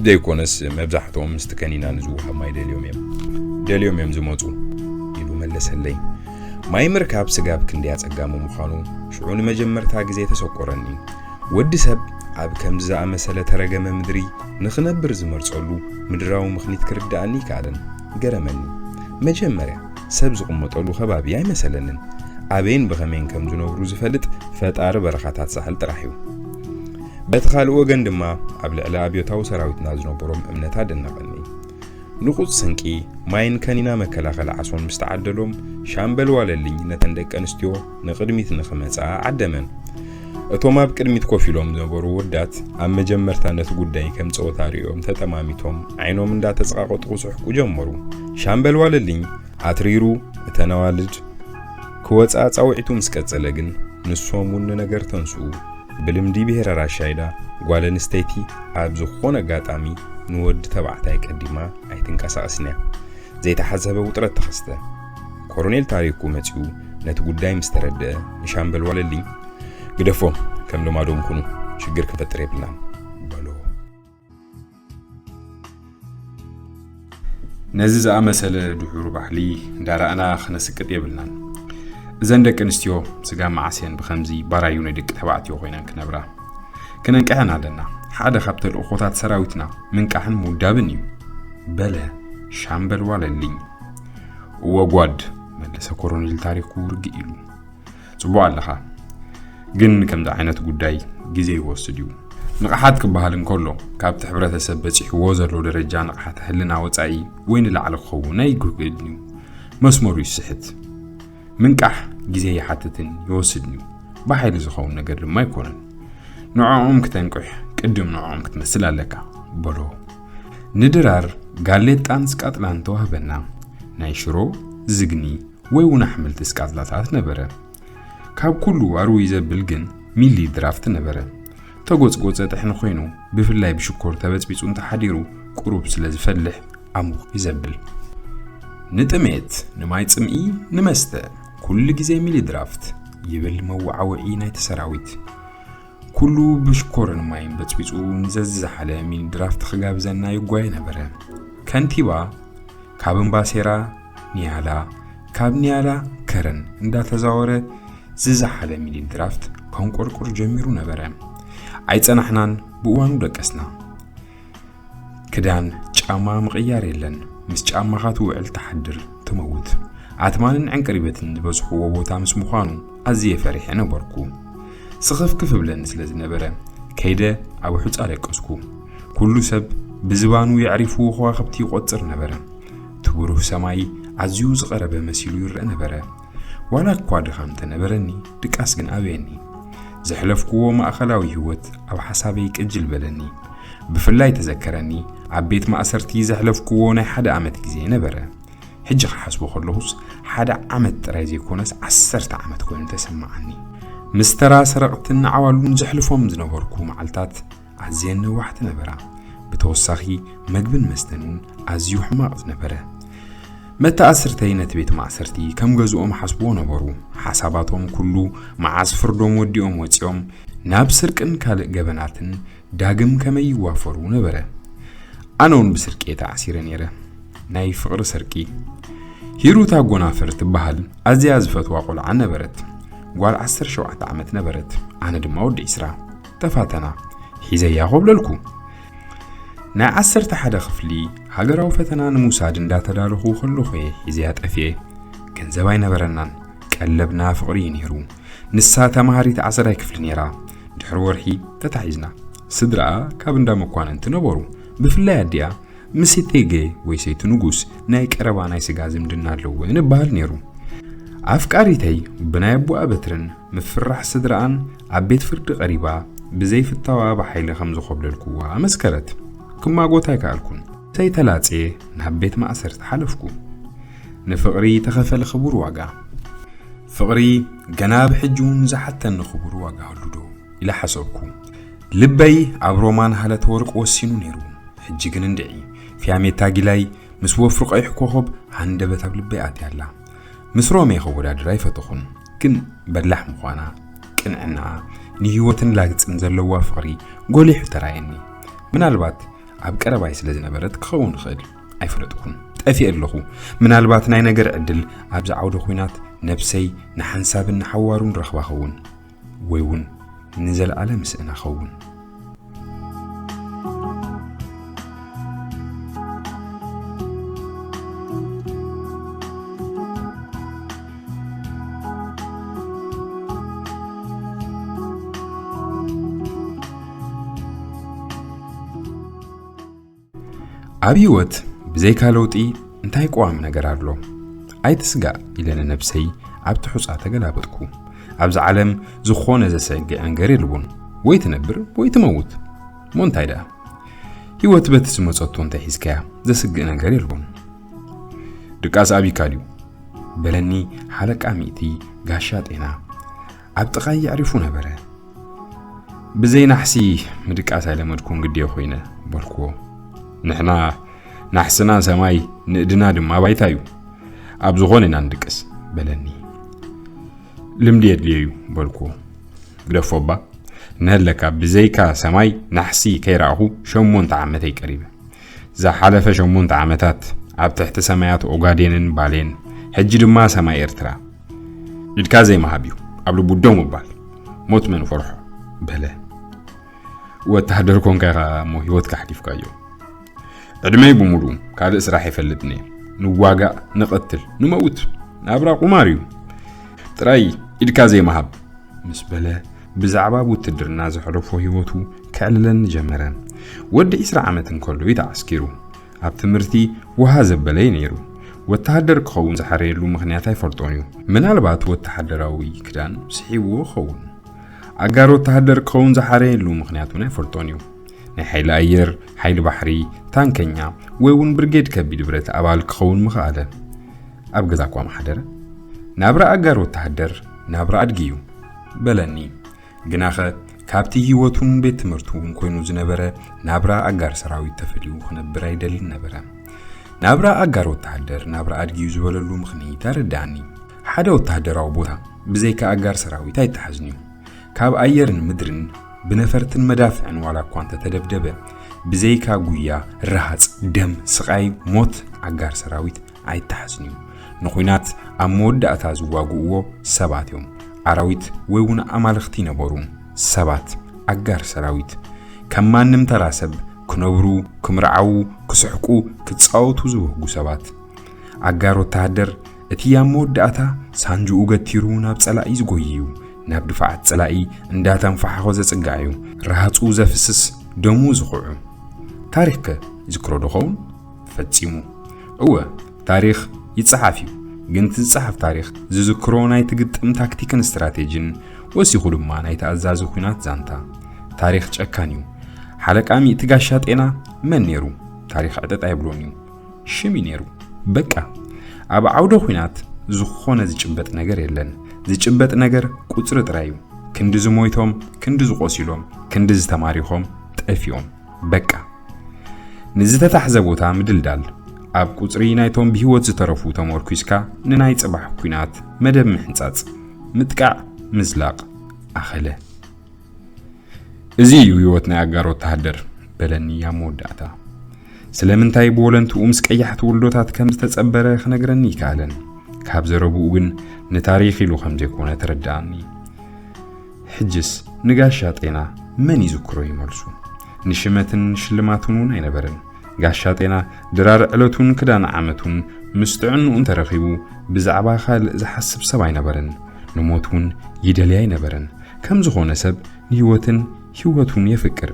"ዘይኮነስ መብዛሕትኦም ምስቲ ከኒና ንዝወሃብ ማይ ደልዮም እዮም፣ ደልዮም እዮም ዝመጹ" ኢሉ መለሰለይ። ማይ ምርካብ ስጋብ ክንደይ ኣጸጋሚ ምዃኑ ሽዑ ንመጀመርታ ግዜ ተሰቆረኒ። ወዲ ሰብ ኣብ ከምዚ ዝኣመሰለ ተረገመ ምድሪ ንኽነብር ዝመርጸሉ ምድራዊ ምኽኒት ክርድኣኒ ይከኣለን። ገረመኒ። መጀመርያ ሰብ ዝቕመጠሉ ከባቢ ኣይመሰለንን። ኣበይን ብኸመይን ከም ዝነብሩ ዝፈልጥ ፈጣሪ በረኻታት ሳሕል ጥራሕ እዩ። በቲ ካልእ ወገን ድማ ኣብ ልዕሊ ኣብዮታዊ ሰራዊትና ዝነበሮም እምነት ኣደነቐኒ። ንቑጽ ስንቂ፣ ማይን ከኒና መከላኸሊ ዓሶን ምስ ተዓደሎም፣ ሻምበል ዋለልኝ ነተን ደቂ ኣንስትዮ ንቕድሚት ንኽመጻ ዓደመን። እቶም ኣብ ቅድሚት ኮፍ ኢሎም ዝነበሩ ወዳት ኣብ መጀመርታ ነቲ ጉዳይ ከም ጸወታ ርእዮም ተጠማሚቶም ዓይኖም እንዳተጸቓቐጡ ክስሕቁ ጀመሩ። ሻምበል ዋለልኝ ኣትሪሩ እተን ኣዋልድ ክወጻ ጻውዒቱ ምስ ቀጸለ ግን ንሶም እውን ንነገር ተንስኡ። ብልምዲ ብሄረ ራሻይዳ ጓል ኣንስተይቲ ኣብ ዝኾነ ኣጋጣሚ ንወዲ ተባዕታይ ቀዲማ ኣይትንቀሳቐስን እያ። ዘይተሓሰበ ውጥረት ተኸስተ። ኮሮኔል ታሪኩ መጺኡ ነቲ ጉዳይ ምስ ተረድአ ንሻምበል ዋለልኝ፣ "ግደፎ፣ ከም ልማዶም ኩኑ፣ ሽግር ክንፈጥር የብልናን" በሎ። ነዚ ዝኣመሰለ ድሑር ባህሊ እንዳረኣና ክነስቅጥ የብልናን። እዘን ደቂ ኣንስትዮ ስጋ መዓስየን ብኸምዚ ባራዩ ናይ ደቂ ተባዕትዮ ኮይነን ክነብራ ክነንቅሐን ኣለና። ሓደ ካብ ተልእኾታት ሰራዊትና ምንቃሕን ምውዳብን እዩ በለ ሻምበል ዋለልኝ። "እወ ጓድ" መለሰ ኮሮኔል ታሪኩ ርግእ ኢሉ። "ጽቡቕ ኣለኻ፣ ግን ከምዚ ዓይነት ጉዳይ ግዜ ይወስድ እዩ። ንቕሓት ክበሃል እንከሎ ካብቲ ሕብረተሰብ በጺሕዎ ዘሎ ደረጃ ንቕሓተ ህልና ወጻኢ ወይ ንላዕሊ ክኸውን ኣይግብእን እዩ። መስመሩ ይስሕት። ምንቃሕ ግዜ ይሓትትን ይወስድን እዩ። ብሓይሊ ዝኸውን ነገር ድማ ኣይኮነን። ንዕኦም ክተንቅሕ ቅድም ንዕኦም ክትመስል ኣለካ" በሎ። ንድራር ጋሌጣን ስቃጥላን ተዋህበና። ናይ ሽሮ፣ ዝግኒ ወይ እውን ኣሕምልቲ ስቃጥላታት ነበረ። ካብ ኩሉ ኣርውይ ዘብል ግን ሚሊ ድራፍት ነበረ። ተጎጽጎጸ ጥሕኒ ኮይኑ፣ ብፍላይ ብሽኮር ተበጽቢጹ እንተሓዲሩ ቁሩብ ስለ ዝፈልሕ ኣሙቕ እዩ ዘብል። "ንጥሜት፣ ንማይ ጽምኢ፣ ንመስተ፣ ኩሉ ግዜ ሚሊ ድራፍት" ይብል መወዓውዒ ናይቲ ሰራዊት። ኩሉ ብሽኮርን ማይን በጽቢጹ ንዘዝዝሓለ ሚኒ ድራፍት ክጋብዘና ይጓየ ነበረ። ከንቲባ ካብ እምባሴራ ኒያላ፣ ካብ ኒያላ ከረን እንዳተዛወረ ዝዝሓለ ሚኒ ድራፍት ከንቆርቁር ጀሚሩ ነበረ። ኣይጸናሕናን፣ ብእዋኑ ደቀስና። ክዳን፣ ጫማ ምቕያር የለን። ምስ ጫማኻ ትውዕል ትሓድር ትመውት። ኣትማንን ዕንቅሪበትን ዝበዝሕዎ ቦታ ምስ ምዃኑ ኣዝየ ፈሪሐ ነበርኩ። ስኽፍክፍ እብለኒ ስለ ዝነበረ ከይደ ኣብ ሑጻ ደቀስኩ። ኩሉ ሰብ ብዝባኑ የዕሪፍዎ ከዋኽብቲ ይቖጽር ነበረ። እቲ ብሩህ ሰማይ ኣዝዩ ዝቐረበ መሲሉ ይረአ ነበረ። ዋላ እኳ ድኻም እንተነበረኒ፣ ድቃስ ግን ኣበየኒ። ዘሕለፍክዎ ማእኸላዊ ህይወት ኣብ ሓሳበይ ቅጅል በለኒ። ብፍላይ ተዘከረኒ፣ ኣብ ቤት ማእሰርቲ ዘሕለፍክዎ ናይ ሓደ ዓመት ግዜ ነበረ። ሕጂ ክሓስቦ ከለኹስ ሓደ ዓመት ጥራይ ዘይኮነስ ዓሰርተ ዓመት ኮይኑ ተሰማዓኒ። ምስ ተራ ሰረቕትን ዓዋሉን ዘሕልፎም ዝነበርኩ መዓልታት ኣዝየን ነዋሕቲ ነበራ። ብተወሳኺ መግብን መስተን እውን ኣዝዩ ሕማቕ ዝነበረ። መተኣስርተይ ነቲ ቤት ማእሰርቲ ከም ገዝኦም ሓስብዎ ነበሩ። ሓሳባቶም ኩሉ መዓስ ፍርዶም ወዲኦም ወጺኦም ናብ ስርቅን ካልእ ገበናትን ዳግም ከመይ ይዋፈሩ ነበረ። ኣነ እውን ብስርቂ እየ ተዓሲረ ነይረ። ናይ ፍቕሪ ስርቂ። ሂሩት ኣጎናፍር ትበሃል ኣዝያ ዝፈትዋ ቆልዓ ነበረት። ጓል ዓሰርተ ሸውዓተ ዓመት ነበረት። ኣነ ድማ ወዲ ዒስራ። ተፋተና። ሒዘያ ኮብለልኩ። ናይ ዓሰርተ ሓደ ክፍሊ ሃገራዊ ፈተና ንምውሳድ እንዳተዳለኹ ከለኹ እየ ሒዘያ ጠፍኤ። ገንዘብ ኣይነበረናን። ቀለብና ፍቕሪ እዩ ነይሩ። ንሳ ተማሃሪት ዓሰርተ ክፍሊ ነይራ። ድሕሪ ወርሒ ተታሒዝና። ስድራኣ ካብ እንዳ መኳንንቲ ነበሩ። ብፍላይ ኣዲኣ ምስ እቴጌ ወይ ሰይቲ ንጉስ ናይ ቀረባ ናይ ስጋ ዝምድና ኣለወን እበሃል ነይሩ። ኣፍቃሪተይ ብናይ ኣቦኣ በትርን ምፍራሕ ስድራኣን ኣብ ቤት ፍርዲ ቀሪባ ብዘይፍታዋ ብሓይሊ ከም ዝኾብለልኩዋ ኣመስከረት። ክማጎት ኣይከኣልኩን። ሰይተላጽየ ናብ ቤት ማእሰርቲ ሓለፍኩ። ንፍቕሪ ተኸፈለ ክቡር ዋጋ። ፍቕሪ ገና ብሕጂ እውን ዝሓተኒ ክቡር ዋጋ ህሉ ዶ ኢለ ሓሰብኩ። ልበይ ኣብ ሮማን ሃለተ ወርቅ ወሲኑ ነይሩ። ሕጂ ግን እንድዒ፣ ፊያሜታ ጊላይ ምስ ወፍሪ ቀይሕ ኮኸብ ሃንደበት ኣብ ልበይ ኣትያ ኣላ። ምስ ሮሜ ከወዳድር ኣይፈተኹን፣ ግን በላሕ ምዃና፣ ቅንዕናኣ፣ ንህይወትን ላግጽን ዘለዋ ፍቕሪ ጎሊሑ ተራየኒ። ምናልባት ኣብ ቀረባይ ስለ ዝነበረት ክኸውን ይኽእል፣ ኣይፈለጥኩን። ጠፊኤ ኣለኹ። ምናልባት ናይ ነገር ዕድል ኣብዚ ዓውደ ኲናት ነብሰይ ንሓንሳብን ንሓዋሩን ረኽባ ኸውን፣ ወይ እውን ንዘለኣለም ስእና ኸውን። ኣብ ህይወት ብዘይካ ለውጢ እንታይ ቀዋሚ ነገር ኣሎ? ኣይትስጋእ ኢለ ንነብሰይ ኣብቲ ሑጻ ተገላበጥኩ። ኣብዚ ዓለም ዝኾነ ዘሰግእ ነገር የልቦን። ወይ ትነብር ወይ ትመውት። እሞ እንታይ ደኣ? ህይወት በቲ ዝመጸቶ እንተሒዝካያ ዘስግእ ነገር የልቦን። ድቃስ ኣቢካ ድዩ? በለኒ ሓለቃ ሚእቲ ጋሻ ጤና። ኣብ ጥቓይ የዕሪፉ ነበረ። ብዘይ ናሕሲ ምድቃስ ኣይለመድኩን ግድዮ ኮይነ በልኩዎ። ንሕና ናሕስና ሰማይ ንእድና ድማ ባይታ እዩ። ኣብ ዝኾነ ኢና ንድቅስ በለኒ። ልምዲ የድልዮ እዩ በልኩዎ። ግደፎ እባ። ነለካ ብዘይካ ሰማይ ናሕሲ ከይረኣኹ ሸሞንተ ዓመተይ ቀሪበ። ዝሓለፈ ሸሞንተ ዓመታት ኣብ ትሕቲ ሰማያት ኦጋዴንን ባሌን፣ ሕጂ ድማ ሰማይ ኤርትራ። ኢድካ ዘይምሃብ እዩ ኣብ ልቡ ደው ምባል። ሞት መን ፈርሖ በለ። ወተሃደር ኮንካ ኢኻ እሞ ህይወትካ ኣሕሊፍካዮ። ዕድመይ ብምሉእ ካልእ ስራሕ ኣይፈልጥን እየ። ንዋጋእ፣ ንቐትል፣ ንመውት። ናብራ ቁማር እዩ። ጥራይ ኢድካ ዘይምሃብ ምስ በለ ብዛዕባ ውትድርና ዘሕለፎ ህይወቱ ከዕልለኒ ጀመረ። ወዲ ዒስራ ዓመት እንከሎ እዩ ተዓስኪሩ። ኣብ ትምህርቲ ውሃ ዘበለ እዩ ነይሩ። ወተሃደር ክኸውን ዝሓረየሉ ምኽንያት ኣይፈልጦን እዩ። ምናልባት ወተሃደራዊ ክዳን ስሒብዎ ክኸውን። ኣጋር ወተሃደር ክኸውን ዝሓረየሉ ምኽንያት እውን ኣይፈልጦን እዩ። ናይ ሓይሊ ኣየር፣ ሓይሊ ባሕሪ፣ ታንከኛ ወይ እውን ብርጌድ ከቢድ ብረት ኣባል ክኸውን ምኽኣለ። ኣብ ገዛ እኳ ምሓደረ። ናብራ ኣጋር ወተሃደር ናብራ ኣድጊ እዩ በለኒ። ግናኸ ካብቲ ህይወቱን ቤት ትምህርቱን ኮይኑ ዝነበረ ናብራ ኣጋር ሰራዊት ተፈልዩ ክነብር ኣይደልን ነበረ። ናብራ ኣጋር ወተሃደር ናብራ ኣድጊ እዩ ዝበለሉ ምኽንያት ኣረዳእኒ። ሓደ ወተሃደራዊ ቦታ ብዘይካ ኣጋር ሰራዊት ኣይተሓዝን እዩ። ካብ ኣየርን ምድርን ብነፈርትን መዳፍዕን ዋላ እኳ እንተተደብደበ፣ ብዘይካ ጉያ፣ ረሃጽ፣ ደም፣ ስቓይ፣ ሞት ኣጋር ሰራዊት ኣይተሓዝን እዩ። ንኹናት ኣብ መወዳእታ ዝዋግእዎ ሰባት እዮም። ኣራዊት ወይ እውን ኣማልኽቲ ይነበሩ። ሰባት፣ ኣጋር ሰራዊት፣ ከም ማንም ተራ ሰብ ክነብሩ፣ ክምርዓዉ፣ ክስሕቁ፣ ክጻወቱ ዝብህጉ ሰባት። ኣጋር ወተሃደር እቲ ኣብ መወዳእታ ሳንጅኡ ገቲሩ ናብ ጸላኢ ዝጎይ እዩ። ናብ ድፋዓት ጸላኢ እንዳተንፋሕኾ ዘጽጋዕ እዩ። ረሃጹ ዘፍስስ፣ ደሙ ዝኹዑ። ታሪኽከ ይዝክሮ ዶ ኸውን? ፈጺሙ። እወ፣ ታሪኽ ይጸሓፍ እዩ። ግን እቲ ዝጸሓፍ ታሪኽ ዝዝክሮ ናይቲ ግጥም ታክቲክን ስትራቴጂን፣ ወሲኹ ድማ ናይቲ ኣዛዚ ኲናት ዛንታ። ታሪኽ ጨካን እዩ። ሓለቃ ሚእቲ ጋሻ ጤና መን ነይሩ? ታሪኽ ዕጥጥ ኣይብሎን እዩ። ሽም እዩ ነይሩ። በቃ። ኣብ ዓውደ ኲናት ዝኾነ ዝጭበጥ ነገር የለን። ዝጭበጥ ነገር ቁጽሪ ጥራይ እዩ። ክንዲ ዝሞይቶም፣ ክንዲ ዝቆሲሎም፣ ክንዲ ዝተማሪኾም፣ ጠፊኦም። በቃ። ንዝተታሕዘ ቦታ ምድልዳል፣ ኣብ ቁጽሪ ናይቶም ብህይወት ዝተረፉ ተመርኲስካ ንናይ ጽባሕ ኲናት መደብ ምሕንጻጽ፣ ምጥቃዕ፣ ምዝላቕ፣ ኣኸለ። እዚ እዩ ህይወት ናይ ኣጋር ወተሃደር፣ በለኒ ኣብ መወዳእታ። ስለምንታይ ብወለንትኡ ምስ ቀያሕቲ ውልዶታት ከም ዝተጸበረ ክነግረኒ ይከኣለን። ካብ ዘረብኡ ግን ንታሪኽ ኢሉ ከም ዘይኮነ ተረድኣኒ። ሕጅስ ንጋሻ ጤና መን ይዝክሮ እዩ መልሱ። ንሽመትን ሽልማትን እውን ኣይነበረን። ጋሻ ጤና ድራር ዕለቱን ክዳን ዓመቱን ምስ ጥዕንኡ እንተረኺቡ ብዛዕባ ካልእ ዝሓስብ ሰብ ኣይነበረን። ንሞት እውን ይደልይ ኣይነበረን። ከም ዝኾነ ሰብ ንህይወትን ህይወቱን የፍቅር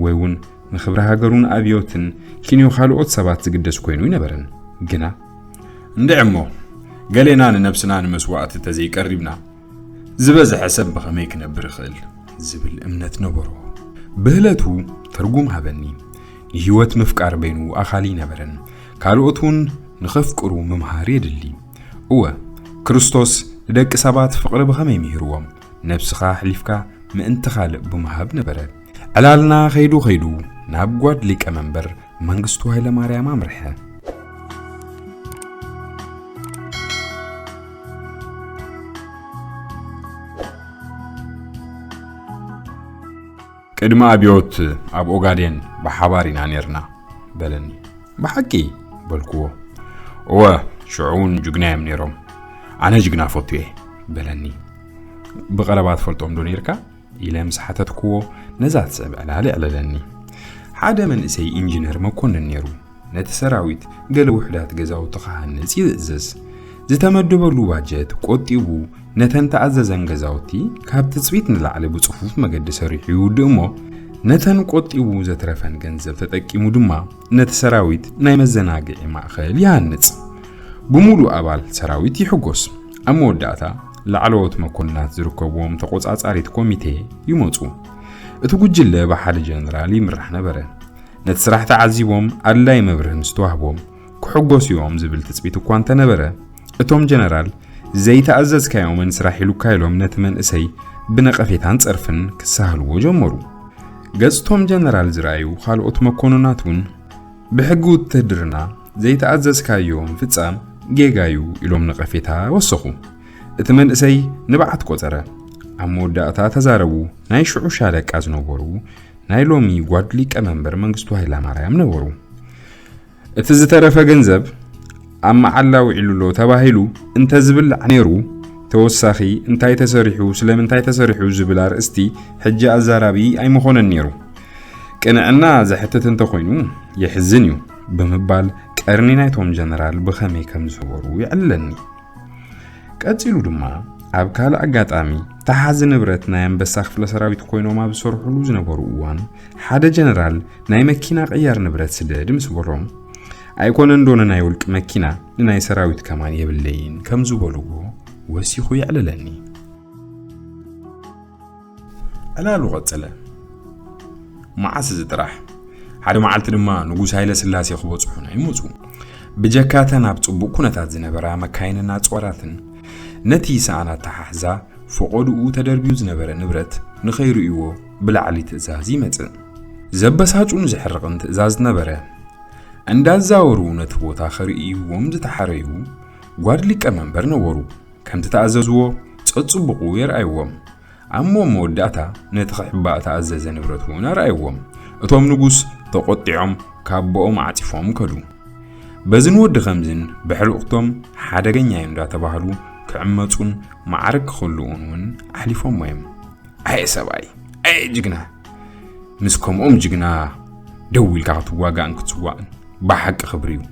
ወይ እውን ንኽብሪ ሃገሩን ኣብዮትን ኪንዮ ካልኦት ሰባት ዝግደስ ኮይኑ ኣይነበረን። ግና እንድዒ እሞ ገሌና ንነብስና ንመስዋእቲ ተዘይቀሪብና ዝበዝሐ ሰብ ብኸመይ ክነብር ይኽእል ዝብል እምነት ነበሮ። ብህለቱ ትርጉም ሃበኒ። ንህይወት ምፍቃር በይኑ ኣኻሊ ኣይነበረን። ካልኦት እውን ንኸፍቅሩ ምምሃር የድሊ። እወ፣ ክርስቶስ ንደቂ ሰባት ፍቕሪ ብኸመይ ምሂርዎም፣ ነብስኻ ኣሕሊፍካ ምእንቲ ካልእ ብምሃብ ነበረ። ዕላልና ኸይዱ ኸይዱ ናብ ጓድ ሊቀ መንበር መንግስቱ ሃይለማርያም ኣምርሐ። ቅድሚ ኣብዮት ኣብ ኦጋዴን ብሓባር ኢና ነይርና በለኒ። ብሓቂ በልክዎ። እወ፣ ሽዑ እውን ጅግና እዮም ነይሮም። ኣነ ጅግና ፈቱ እየ በለኒ። ብቐረባ ትፈልጦም ዶ ነይርካ? ኢለ ምስ ሓተትክዎ ነዛ ትስዕብ ዕላል የዕለለኒ። ሓደ መንእሰይ ኢንጂነር መኮንን ነይሩ። ነቲ ሰራዊት ገለ ውሑዳት ገዛውቲ ክሃንጽ ይእዘዝ። ዝተመደበሉ ባጀት ቆጢቡ ነተን ተኣዘዘን ገዛውቲ ካብ ትጽቢት ንላዕሊ ብጽፉፍ መገዲ ሰሪሑ ይውድእ እሞ፣ ነተን ቆጢቡ ዘትረፈን ገንዘብ ተጠቂሙ ድማ ነቲ ሰራዊት ናይ መዘናግዒ ማእኸል ይሃንጽ። ብምሉእ ኣባል ሰራዊት ይሕጎስ። ኣብ መወዳእታ ላዕለዎት መኮንናት ዝርከብዎም ተቖጻጻሪት ኮሚቴ ይመጹ። እቲ ጉጅለ ብሓደ ጀነራል ይምራሕ ነበረ። ነቲ ስራሕ ተዓዚቦም ኣድላይ መብርሂ ምስ ተዋህቦም ክሕጎሱ እዮም ዝብል ትጽቢት እኳ እንተነበረ፣ እቶም ጀነራል ዘይተኣዘዝካዮምን ስራሕ ኢሉካ ኢሎም ነቲ መንእሰይ ብነቐፌታን ጸርፍን ክሳሃልዎ ጀመሩ። ገጽ እቶም ጀነራል ዝረኣዩ ካልኦት መኮንናት እውን ብሕጊ ውትድርና ዘይተኣዘዝካዮ ምፍጻም ጌጋ እዩ ኢሎም ነቐፌታ ወሰኹ። እቲ መንእሰይ ንብዓት ቆጸረ። ኣብ መወዳእታ ተዛረቡ። ናይ ሽዑ ሻለቃ ዝነበሩ ናይ ሎሚ ጓድ ሊቀ መንበር መንግስቱ ሃይለማርያም ነበሩ። እቲ ዝተረፈ ገንዘብ ኣብ መዓላ ውዒሉ ኣሎ ተባሂሉ እንተ ዝብላዕ ነይሩ፣ ተወሳኺ እንታይ ተሰሪሑ፣ ስለምንታይ ተሰሪሑ ዝብል ኣርእስቲ ሕጂ ኣዛራቢ ኣይምኾነን ነይሩ። ቅንዕና ዘሕትት እንተኾይኑ የሕዝን እዩ ብምባል ቀርኒ ናይቶም ጀነራል ብኸመይ ከም ዝሰበሩ የዕልለኒ። ቀጺሉ ድማ ኣብ ካልእ ኣጋጣሚ ተሓዚ ንብረት ናይ ኣንበሳ ክፍለ ሰራዊት ኮይኖም ኣብ ዝሰርሕሉ ዝነበሩ እዋን ሓደ ጀነራል ናይ መኪና ቅያር ንብረት ስደድ ምስ በሎም፣ ኣይኮነን ዶ ንናይ ውልቂ መኪና ንናይ ሰራዊት ከማን የብለይን ከም ዝበልዎ ወሲኹ የዕልለኒ። ዕላሉ ቀጸለ። መዓስ እዚ ጥራሕ? ሓደ መዓልቲ ድማ ንጉስ ሃይለ ስላሴ ክበጽሑና ይመጹ። ብጀካተን ኣብ ጽቡቕ ኩነታት ዝነበራ መካይንን ኣጽዋራትን ነቲ ሰኣን ኣተሓሕዛ ፈቐድኡ ተደርብዩ ዝነበረ ንብረት ንኸይርእይዎ ብላዕሊ ትእዛዝ ይመጽእ። ዘበሳጩን ዘሕርቕን ትእዛዝ ነበረ። እንዳዛወሩ ነቲ ቦታ ከርእይዎም ዝተሓረዩ ጓድ ሊቀ መንበር ነበሩ። ከምቲ ተኣዘዝዎ ጸጽቡቑ የርኣይዎም። ኣብ መወዳእታ ነቲ ክሕባእ ተኣዘዘ ንብረት እውን ኣርኣይዎም። እቶም ንጉስ ተቖጢዖም ካቦኦም ዓጺፎም ከዱ። በዝን ወዲ ከምዝን ብሕልቕቶም ሓደገኛ እዩ እንዳተባህሉ ክዕመጹን ማዕርግ ክኽልኡን እውን ኣሕሊፎሞ እዮም። ኣየ ሰብኣይ፣ ኣየ ጅግና፣ ምስ ከምኦም ጅግና ደው ኢልካ ክትዋጋእን ክትስዋእን ብሓቂ ክብሪ እዩ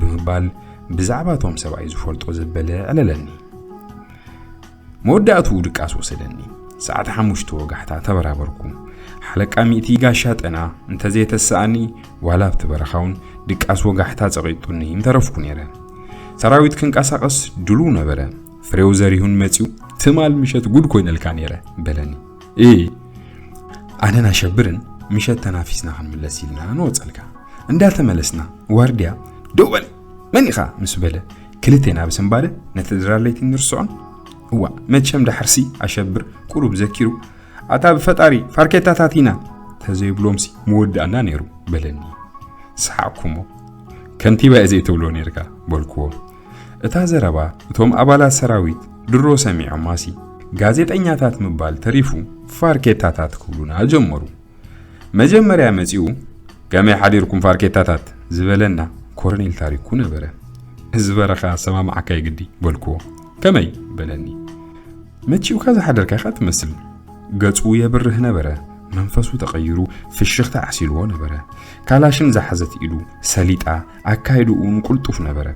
ብምባል ብዛዕባ እቶም ሰብኣይ ዝፈልጦ ዘበለ ዕለለኒ። መወዳእትኡ ድቃስ ወሰደኒ። ሰዓት ሓሙሽተ ወጋሕታ ተበራበርኩ። ሓለቃ ሚእቲ ጋሻ ጠና እንተዘየተሰኣኒ፣ ዋላ ኣብቲ በረኻ እውን ድቃስ ወጋሕታ ጸቒጡኒ ምተረፍኩ ነይረ። ሰራዊት ክንቀሳቐስ ድሉው ነበረ። ፍሬው ዘሪሁን መጺኡ፣ "ትማል ምሸት ጉድ ኮይነልካ ነይረ" በለኒ። "እ ኣነን ኣሸብርን ምሸት ተናፊስና ክንምለስ ኢልና ንወጸልካ። እንዳተመለስና ዋርድያ፣ 'ደው በል፣ መን ኢኻ?' ምስ በለ፣ ክልቴና ብስንባደ ነቲ ድራር ለይቲ ንርስዖን። እዋ፣ መቸም ዳሕርሲ ኣሸብር ቁሩብ ዘኪሩ፣ 'ኣታ ብፈጣሪ ፋርኬታታት ኢና' ተዘይብሎምሲ ምወዳእና ነይሩ" በለኒ። ሰሓቕኩሞ። "ከንቲባ እየ ዘይትብሎ ነይርካ" በልክዎ። እታ ዘረባ እቶም ኣባላት ሰራዊት ድሮ ሰሚዖማሲ፣ ጋዜጠኛታት ምባል ተሪፉ ፋርኬታታት ክብሉና ጀመሩ። መጀመርያ መጺኡ፣ "ከመይ ሓዲርኩም ፋርኬታታት?" ዝበለና ኮረኔል ታሪኩ ነበረ። "እዚ በረኻ ኣሰማምዓካ የግዲ" በልክዎ። "ከመይ?" በለኒ። "መቺኡካ ዝሓደርካ ኢኻ ትመስል።" ገጹ የብርህ ነበረ። መንፈሱ ተቐይሩ፣ ፍሽኽታ ዓሲልዎ ነበረ። ካላሽን ዝሓዘት ኢዱ ሰሊጣ፣ ኣካይድኡን ቅልጡፍ ነበረ።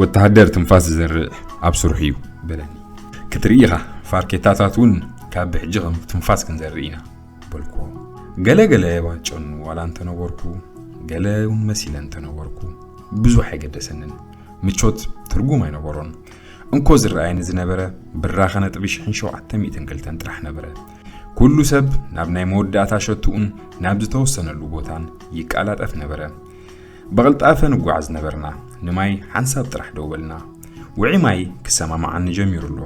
"ወተሃደር ትንፋስ ዝዘርእ ኣብ ስርሑ እዩ" በለኒ። "ክትርኢ ኢኻ፣ ፋርኬታታት እውን ካብ ብሕጂ ከም ትንፋስ ክንዘርእ ኢና" በልክዎ። ገለ ገለ ባጨኑ ዋላ እንተነበርኩ፣ ገለ እውን መሲለ እንተነበርኩ፣ ብዙሕ ኣይገደሰንን። ምቾት ትርጉም ኣይነበሮን። እንኮ ዝረኣየኒ ዝነበረ ብራኸ ነጥቢ ሽሕን ሸውዓተ ሚእትን ክልተን ጥራሕ ነበረ። ኩሉ ሰብ ናብ ናይ መወዳእታ ሸትኡን ናብ ዝተወሰነሉ ቦታን ይቃላጠፍ ነበረ። ብቕልጣፈ ንጓዓዝ ነበርና። ንማይ ሓንሳብ ጥራሕ ደው በልና። ውዑይ ማይ ክሰማማዓኒ ጀሚሩ ኣሎ።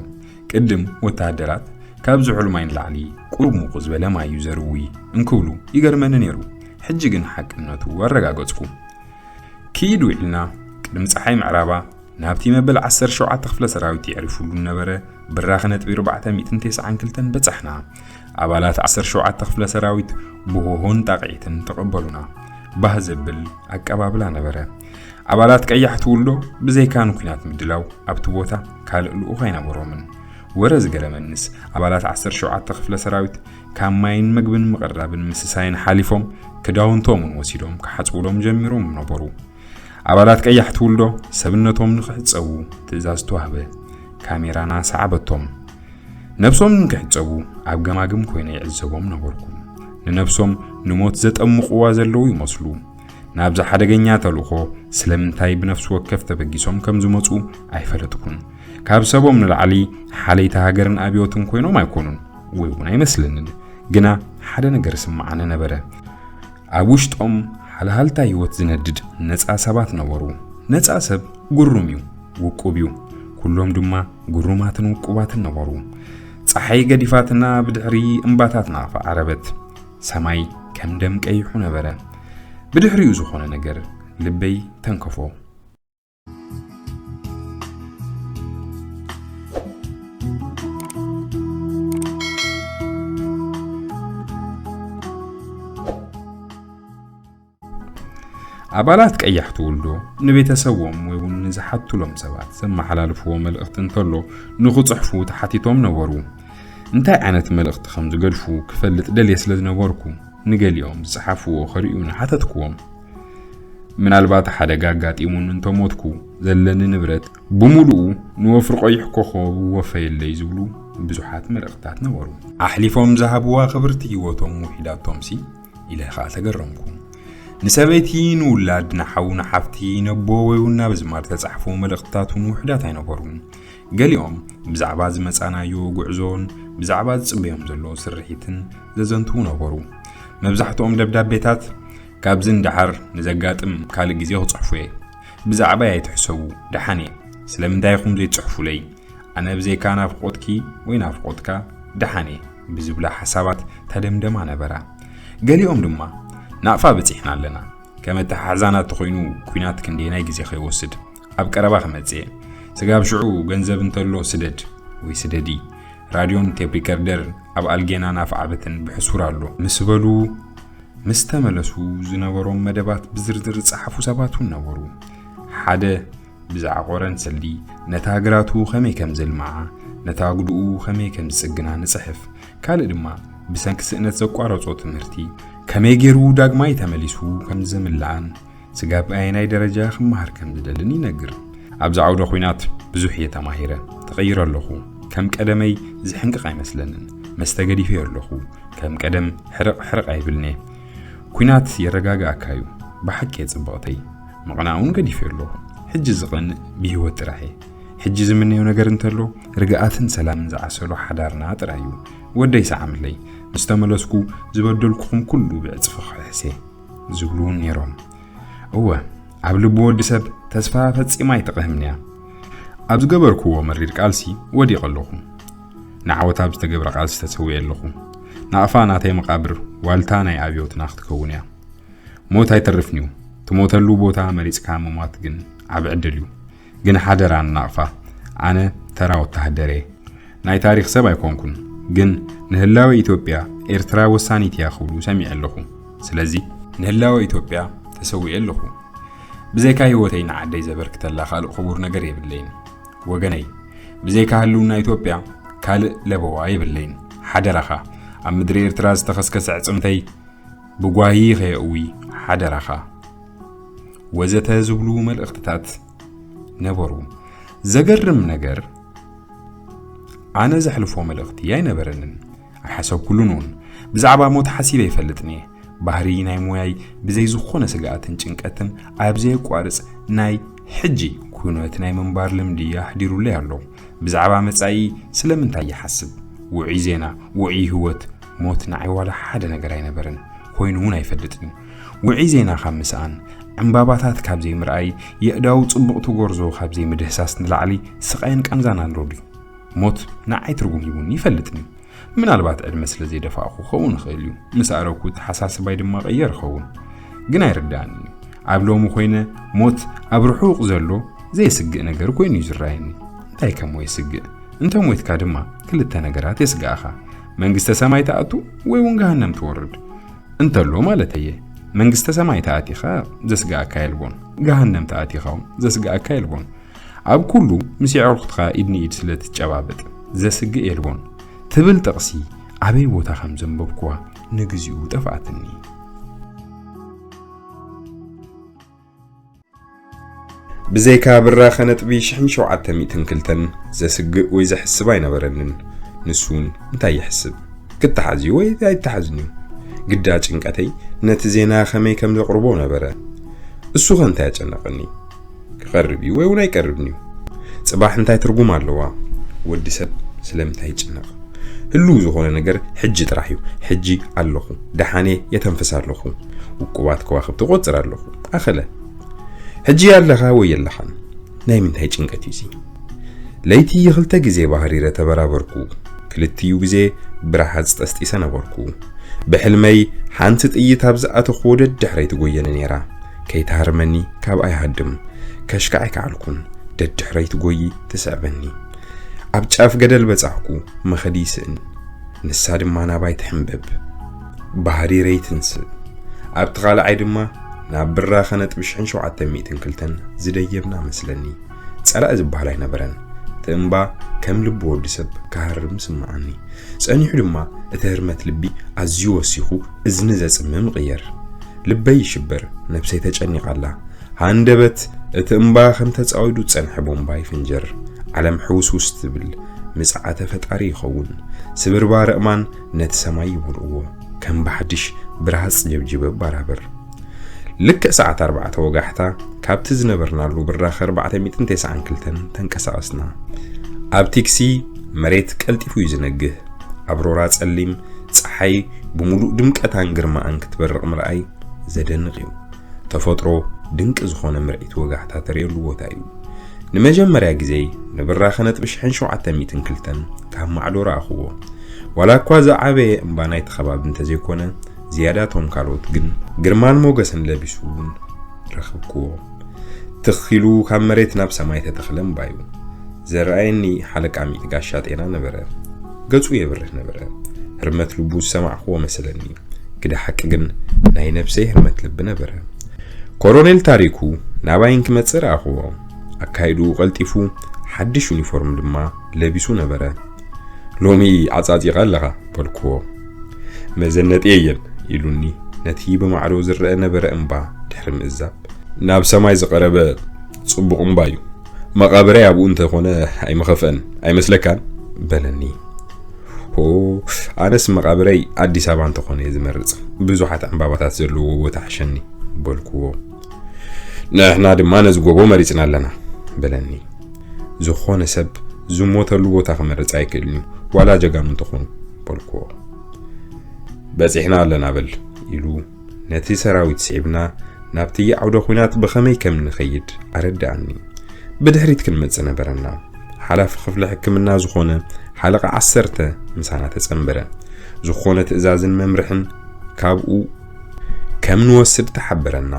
ቅድም ወተሃደራት ካብ ዝሑል ማይ ንላዕሊ ቁሩብ ምቑ ዝበለ ማይ እዩ ዘርዊ እንክብሉ ይገርመኒ ነይሩ። ሕጂ ግን ሓቅነቱ ኣረጋገጽኩ። ክኢድ ውዒልና፣ ቅድሚ ጸሓይ ምዕራባ ናብቲ መበል ዓሰርተ ሸውዓተ ክፍለ ሰራዊት የዕሪፉሉ ነበረ ብራኸ ነጥቢ ኣርባዕተ ሚእትን ተስዓን ክልተን በጻሕና። ኣባላት ዓሰርተ ሸውዓተ ክፍለ ሰራዊት ብሆሆን ጣቕዒትን ተቐበሉና። ባህ ዘብል ኣቀባብላ ነበረ። ኣባላት ቀያሕቲ ውልዶ ብዘይካ ንኲናት ምድላው ኣብቲ ቦታ ካልእ ልኡኽ ኣይነበሮምን። ወረ ዝገረመንስ፣ ኣባላት ዓሰርተ ሸውዓተ ክፍለ ሰራዊት ካብ ማይን መግብን ምቕራብን ምስሳይን ሓሊፎም፣ ክዳውንቶምን ወሲዶም ክሓጽቡሎም ጀሚሮም ነበሩ። ኣባላት ቀያሕቲ ውልዶ ሰብነቶም ንኽሕጸቡ ትእዛዝ ተዋህበ። ካሜራና ሰዓበቶም። ነብሶም ንክሕጸቡ ኣብ ገማግም ኮይነ ይዕዘቦም ነበርኩ። ንነብሶም ንሞት ዘጠምቕዋ ዘለዉ ይመስሉ። ናብዚ ሓደገኛ ተልእኾ ስለምንታይ ብነፍሲ ወከፍ ተበጊሶም ከም ዝመጹ ኣይፈለጥኩን። ካብ ሰቦም ንላዕሊ ሓለይቲ ሃገርን ኣብዮትን ኮይኖም ኣይኮኑን፣ ወይ እውን ኣይመስለንን። ግና ሓደ ነገር ስምዓኒ ነበረ። ኣብ ውሽጦም ሃልሃልታ ህይወት ዝነድድ ነጻ ሰባት ነበሩ። ነጻ ሰብ ግሩም እዩ፣ ውቁብ እዩ። ኩሎም ድማ ግሩማትን ውቁባትን ነበሩ። ጸሓይ ገዲፋትና ብድሕሪ እምባታትና ዓረበት። ሰማይ ከም ደም ቀይሑ ነበረ። ብድሕሪኡ ዝኾነ ነገር ልበይ ተንከፎ። ኣባላት ቀያሕቲ ውልዶ ንቤተሰቦም ወይ እውን ንዝሓትሎም ሰባት ዘመሓላልፍዎ መልእኽቲ እንተሎ ንኽጽሕፉ ተሓቲቶም ነበሩ። እንታይ ዓይነት መልእኽቲ ከም ዝገድፉ ክፈልጥ ደልየ ስለ ዝነበርኩ፣ ንገሊኦም ዝጸሓፍዎ ከርእዩኒ ሓተትክዎም። ምናልባት ሓደጋ ኣጋጢሙን እንተሞትኩ፣ ዘለኒ ንብረት ብምሉኡ ንወፍሪ ቀይሕ ኮኾብ ወፈየለይ ዝብሉ ብዙሓት መልእኽትታት ነበሩ። ኣሕሊፎም ዝሃብዋ ክብርቲ ህይወቶም ውሒዳቶምሲ ኢለ ኸኣ ተገረምኩ። ንሰበይቲ፣ ንውላድ፣ ንሓው፣ ንሓፍቲ፣ ነቦ ወይ እውን ናብ ኣዝማድ ተጻሕፉ መልእኽትታት እውን ውሑዳት ኣይነበሩን። ገሊኦም ብዛዕባ ዝመጻናዮ ጉዕዞን ብዛዕባ ዝጽበዮም ዘሎ ስርሒትን ዘዘንትዉ ነበሩ። መብዛሕትኦም ደብዳቤታት፣ "ካብዚ ንደሓር ንዘጋጥም ካልእ ግዜ ክጽሕፎ እየ። ብዛዕባይ ኣይትሕሰቡ፣ ደሓን እየ። ስለምንታይ ኢኹም ዘይትጽሕፉለይ? ኣነ ብዘይካ ናፍቖትኪ ወይ ናፍቖትካ ደሓን እየ" ብዝብላ ሓሳባት ተደምደማ ነበራ። ገሊኦም ድማ፣ "ናቕፋ በጺሕና ኣለና። ከም ኣተሓሕዛና እንተኾይኑ፣ ኲናት ክንደየናይ ግዜ ከይወስድ ኣብ ቀረባ ክመጽእ እየ። ስጋብ ሽዑ ገንዘብ እንተሎ ስደድ ወይ ስደዲ። ራድዮን ቴፕ ሪከርደር ኣብ ኣልጌና ናፍ ዓበትን ብሕሱር ኣሎ" ምስ በሉ፣ ምስ ተመለሱ ዝነበሮም መደባት ብዝርዝር ዝጸሓፉ ሰባት እውን ነበሩ። ሓደ ብዝዓቖረን ሰልዲ ነታ ግራቱ ከመይ ከም ዘልምዓ፣ ነታ ኣጉድኡ ከመይ ከም ዝጽግና ንጽሕፍ። ካልእ ድማ ብሰንኪ ስእነት ዘቋረጾ ትምህርቲ ከመይ ገይሩ ዳግማይ ተመሊሱ ከም ዝምልኣን ስጋብ ኣየናይ ደረጃ ክመሃር ከም ዝደልን ይነግር። ኣብዚ ዓውደ ኲናት ብዙሕ እየ ተማሂረ። ተቐይረ ኣለኹ። ከም ቀደመይ ዝሕንቅቕ ኣይመስለንን። መስተ ገዲፈዮ ኣለኹ። ከም ቀደም ሕርቕ ሕርቕ ኣይብልን'የ። ኲናት የረጋግኣካ እዩ። ብሓቂ እየ ጽብቕተይ። ምቕናእ እውን ገዲፈዮ ኣለኹ። ሕጂ ዝቐንእ ብህይወት ጥራሕ እየ። ሕጂ ዝምነዮ ነገር እንተሎ ርግኣትን ሰላምን ዝዓሰሎ ሓዳርና ጥራይ እዩ። ወደይ ሰዓምለይ፣ ምስ ተመለስኩ ዝበደልኩኹም ኩሉ ብዕጽፊ ክሕሴ ዝብሉ እውን ነይሮም። እወ፣ ኣብ ልቢ ወዲ ሰብ ተስፋ ፈጺማ ኣይትቕህምን እያ። ኣብ ዝገበርክዎ መሪር ቃልሲ ወዲቐ ኣለኹ። ንዓወት ኣብ ዝተገብረ ቃልሲ ተሰዊኤ ኣለኹ። ናቕፋ ናተይ መቓብር ዋልታ ናይ ኣብዮትና ክትከውን እያ። ሞት ኣይተርፍን እዩ። ትሞተሉ ቦታ መሪጽካ ምሟት ግን ዓቢ ዕድል እዩ። ግን ሓደራ ንናቕፋ፣ ኣነ ተራ ወተሃደር እየ። ናይ ታሪኽ ሰብ ኣይኮንኩን፣ ግን ንህላወ ኢትዮጵያ ኤርትራ ወሳኒት እያ ክብሉ ሰሚዐ ኣለኹ። ስለዚ ንህላወ ኢትዮጵያ ተሰዊኤ ኣለኹ። ብዘይካ ህይወተይ ንዓደይ ዘበርክተላ ካልእ ክቡር ነገር የብለይን። ወገነይ፣ ብዘይካ ህልውና ኢትዮጵያ ካልእ ለበዋ የብለይን። ሓደራኻ፣ ኣብ ምድሪ ኤርትራ ዝተኸስከሰ ዕጽምተይ ብጓሂ ከየእዊ ሓደራኻ። ወዘተ ዝብሉ መልእኽትታት ነበሩ። ዘገርም ነገር፣ ኣነ ዘሕልፎ መልእኽቲ ኣይነበረንን። ኣይሓሰብኩሉን እውን። ብዛዕባ ሞት ሓሲበ ኣይፈልጥን እየ። ባህሪ ናይ ሞያይ ብዘይ ዝኾነ ስግኣትን ጭንቀትን ኣብ ዘየቋርጽ ናይ ሕጂ ኩነት ናይ ምንባር ልምዲ ኣሕዲሩለይ ኣሎ። ብዛዕባ መጻኢ ስለምንታይ ይሓስብ? ውዑይ ዜና፣ ውዑይ ህይወት፣ ሞት ንዓይ ዋላ ሓደ ነገር ኣይነበረን። ኮይኑ እውን ኣይፈልጥን እዩ። ውዑይ ዜና ካብ ምስኣን፣ ዕምባባታት ካብ ዘይምርኣይ፣ የእዳው ጽቡቕቲ ጎርዞ ካብ ዘይምድህሳስ ንላዕሊ ስቓይን ቃንዛን ኣሎ ድዩ? ሞት ንዓይ ትርጉም ሂቡኒ ይፈልጥን እዩ። ምናልባት ዕድመ ስለ ዘይደፋእኹ ክኸውን ይኽእል እዩ። ምስ ኣረግኩ ኣተሓሳስባይ ድማ ቀየር ይኸውን። ግን ኣይርድኣንን እዩ። ኣብ ሎሚ ኮይነ ሞት ኣብ ርሑቕ ዘሎ ዘየስግእ ነገር ኮይኑ እዩ ዝረኣየኒ። እንታይ ከሞ የስግእ? እንተ ሞይትካ ድማ ክልተ ነገራት የስግኣኻ። መንግስተ ሰማይ ትኣቱ ወይ እውን ገሃነም ትወርድ። እንተሎ ማለት እየ። መንግስተ ሰማይ ተኣቲኻ ዘስግኣካ የልቦን። ገሃነም ተኣቲኻ እውን ዘስግኣካ የልቦን። ኣብ ኩሉ ምስ የዕሩኽትኻ ኢድ ንኢድ ስለ ትጨባበጥ ዘስግእ የልቦን ትብል ጥቕሲ ኣበይ ቦታ ከም ዘንበብኩዋ ንግዚኡ ጠፍኣትኒ። ብዘይካ ብራኸ ነጥቢ ሽሕን ሸውዓተ ሚእትን ክልተን ዘስግእ ወይ ዘሕስብ ኣይነበረንን። ንሱ እውን እንታይ ይሕስብ? ክተሓዝዩ ወይ ኣይተሓዝንዩ? ግዳ ጭንቀተይ ነቲ ዜና ከመይ ከም ዘቕርቦ ነበረ። እሱ ኸ እንታይ ኣጨነቐኒ? ክቐርብ እዩ ወይ እውን ኣይቀርብን እዩ? ጽባሕ እንታይ ትርጉም ኣለዋ? ወዲ ሰብ ስለምንታይ ይጭነቕ? ህሉው ዝኾነ ነገር ሕጂ ጥራሕ እዩ። ሕጂ ኣለኹ። ደሓነ የተንፍስ ኣለኹ። ውቁባት ከዋኽብቲ ቆጽር ኣለኹ። ኣኸለ። ሕጂ ኣለኻ ወይ የለኻን? ናይ ምንታይ ጭንቀት እዩ እዚ? ለይቲ ክልተ ግዜ ባህሪረ ተበራበርኩ። ክልቲኡ ግዜ ብረሃጽ ጠስጢሰ ነበርኩ። ብሕልመይ ሓንቲ ጥይት ኣብ ዝኣተኽዎ ደድሕረይ ትጎየኒ ነይራ። ከይትሃርመኒ ካብኣ ይሃድም። ከሽካዕ ኣይከዓልኩን። ደድሕረይ ትጎዪ ትስዕበኒ። ኣብ ጫፍ ገደል በጻሕኩ። መኸዲ ይስእን። ንሳ ድማ ናባይ ትሕንበብ። ባህሪረ ይትንስእ። ኣብቲ ካልኣይ ድማ ናብ ብራኸ ነጥቢ ሽሕን ሸውዓተ ሚእትን ክልተን ዝደየብና መስለኒ። ጸላኢ ዝበሃል ኣይነበረን። እቲ እምባ ከም ልቢ ወዲ ሰብ ክሃርም ስምዓኒ። ጸኒሑ ድማ እቲ ህርመት ልቢ ኣዝዩ ወሲኹ እዝኒ ዘጽምም ይቕየር። ልበይ ይሽበር፣ ነብሰይ ተጨኒቓ ኣላ። ሃንደበት እቲ እምባ ከም ተጻዊዱ ዝጸንሐ ቦምባ ይፍንጀር። ዓለም ሕውስውስ ትብል፣ ምጽዓተ ፈጣሪ ይኸውን። ስብርባር ኣእማን ነቲ ሰማይ ይመልእዎ። ከም ብሓድሽ ብርሃጽ ጀብጂበ ባራበር። ልክዕ ሰዓት ኣርባዕተ ወጋሕታ ካብቲ ዝነበርናሉ ብራኸ ኣርባዕተ ሚእትን ተስዓን ክልተን ተንቀሳቐስና። ኣብ ቲክሲ መሬት ቀልጢፉ እዩ ዝነግህ። ኣብ ሮራ ጸሊም ጸሓይ ብምሉእ ድምቀታን ግርማኣን ክትበርቕ ምርኣይ ዘደንቕ እዩ። ተፈጥሮ ድንቂ ዝኾነ ምርኢት ወጋሕታ ተርእየሉ ቦታ እዩ። ንመጀመርያ ግዜ ንብራኸ ነጥቢ ሽሕን ሸውዓተ ሚእትን ክልተን ካብ ማዕዶ ረኣኽዎ። ዋላ እኳ ዝዓበየ እምባ ናይቲ ከባቢ እንተዘይኮነ፣ ዝያዳ እቶም ካልኦት ግን ግርማን ሞገስን ለቢሱ እውን ረኸብክዎ። ትኽ ኢሉ ካብ መሬት ናብ ሰማይ ተተኽለ እምባ እዩ። ዘረኣየኒ ሓለቃ ሚእቲ ጋሻ ጤና ነበረ። ገጹ የብርህ ነበረ። ህርመት ልቡ ዝሰማዕክዎ መሰለኒ። ግደ ሓቂ ግን ናይ ነብሰይ ህርመት ልቢ ነበረ። ኮሎኔል ታሪኩ ናባይን ክመጽእ ረኣኽዎ። ኣካይድኡ ቀልጢፉ፣ ሓድሽ ዩኒፎርም ድማ ለቢሱ ነበረ። "ሎሚ ዓጻጺኻ ኣለኻ" በልክዎ። "መዘነጢ የየን" ኢሉኒ፣ ነቲ ብማዕዶ ዝረአ ነበረ እምባ ድሕሪ ምእዛብ። "ናብ ሰማይ ዝቐረበ ጽቡቕ እምባ እዩ። መቓብረይ ኣብኡ እንተኾነ ኣይምኸፍአን ኣይመስለካን? በለኒ። ሆ፣ ኣነስ መቓብረይ ኣዲስ ኣበባ እንተኾነ እየ ዝመርጽ። ብዙሓት ዕምባባታት ዘለዎ ቦታ ሕሸኒ፣ በልኩዎ። ንሕና ድማ ነዚ ጎቦ መሪጽና ኣለና፣ በለኒ። ዝኾነ ሰብ ዝሞተሉ ቦታ ክመርጽ ኣይክእልን እዩ፣ ዋላ ጀጋኑ እንተኾኑ፣ በልኩዎ። በጺሕና ኣለና በል፣ ኢሉ ነቲ ሰራዊት ስዒብና ናብቲ ዓውደ ኹናት ብኸመይ ከም ንኸይድ ኣረድኣኒ። ብድሕሪት ክንመጽእ ነበረና። ሓላፊ ክፍሊ ሕክምና ዝኾነ ሓለቓ ዓሰርተ ምሳና ተጸንበረ። ዝኾነ ትእዛዝን መምርሕን ካብኡ ከም ንወስድ ተሓበረና።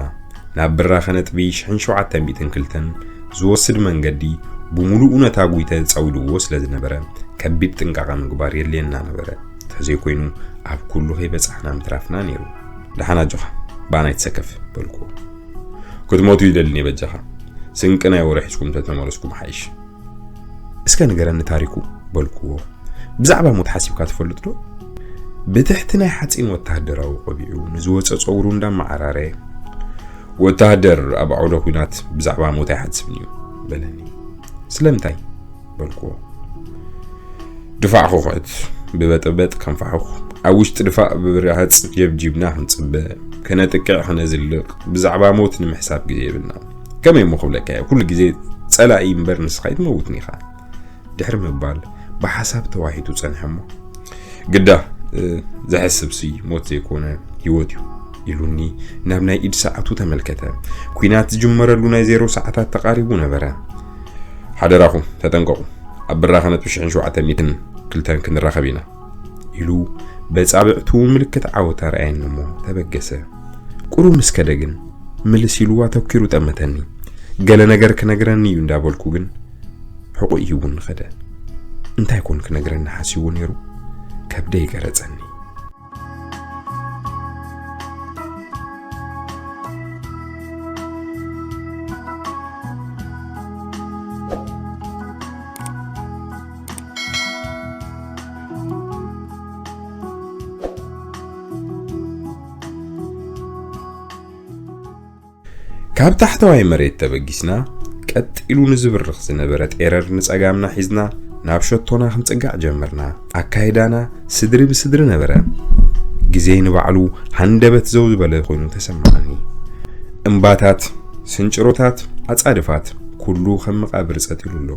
ናብ ብራኸ ነጥቢ ሽሕን ሸውዓተ ሚእትን ክልተን ዝወስድ መንገዲ ብምሉኡ ነታ ጉይተ ጸዊድዎ ስለ ዝነበረ፣ ከቢድ ጥንቃቐ ምግባር የድልየና ነበረ። ተዘይኮይኑ ኣብ ኩሉ ከይበጻሕና ምትራፍና ነይሩ። ደሓን ኣጆኻ፣ ብኣና ኣይትሰከፍ፣ በልኩዎ። ክትሞቱ ይደልን እየ በጃኻ። ስንቂ ናይ ወረ ሒዝኩም ተተመለስኩም ሓይሽ። እስከ ንገረኒ ታሪኩ፣ በልኩዎ። ብዛዕባ ሞት ሓሲብካ ትፈልጥ ዶ? ብትሕቲ ናይ ሓጺን ወተሃደራዊ ቆቢዑ ንዝወጸ ጸጉሩ እንዳመዓራረ፣ ወተሃደር ኣብ ዓውደ ኲናት ብዛዕባ ሞት ኣይሓስብን እዩ፣ በለኒ። ስለምንታይ? በልኩዎ። ድፋዕ ክኹዕት፣ ብበጥበጥ ከንፋሕኹ፣ ኣብ ውሽጢ ድፋዕ ብብርሃጽ ጀብጂብና ክንጽበ፣ ከነጥቅዕ፣ ከነዝልቕ፣ ብዛዕባ ሞት ንምሕሳብ ግዜ የብልና። ከመይ እሞ ክብለካ እየ፣ ኩሉ ግዜ ጸላኢ እምበር ንስኻ ኣይትመውትን ኢኻ። ድሕሪ ምባል ብሓሳብ ተዋሒጡ ጸንሐ እሞ፣ ግዳ፣ እ፣ ዘሕስብሲ ሞት ዘይኮነ ህይወት እዩ፣ ኢሉኒ ናብ ናይ ኢድ ሰዓቱ ተመልከተ። ኲናት ዝጅመረሉ ናይ ዜሮ ሰዓታት ተቓሪቡ ነበረ። ሓደራኹም ተጠንቀቑ፣ ኣብ ብራኸ ነጥቢ ሽሕን ሸውዓተ ሚእትን ክልተን ክንራኸብ ኢና፣ ኢሉ በጻብዕቱ ምልክት ዓወት ኣርኣየኒ እሞ ተበገሰ። ቁሩብ ምስ ከደ ግን ምልስ ኢሉ ኣተኲሩ ጠመተኒ። ገለ ነገር ክነግረኒ እዩ እንዳበልኩ ግን ሕቑእ ሂቡኒ ከደ። እንታይ ኮን ክነግረኒ ሓሲቡ ነይሩ? ከብደይ ገረጸኒ። ካብ ታሕተዋይ መሬት ተበጊስና፣ ቀጥ ኢሉ ንዝብርኽ ዝነበረ ጤረር ንጸጋምና ሒዝና ናብ ሸቶና ክንጽጋዕ ጀመርና። ኣካይዳና ስድሪ ብስድሪ ነበረ። ግዜ ንባዕሉ ሃንደበት ዘው ዝበለ ኮይኑ ተሰማዓኒ። እምባታት፣ ስንጭሮታት፣ ኣጻድፋት፣ ኩሉ ከም መቓብር ጸጥ ኢሉ ኣሎ።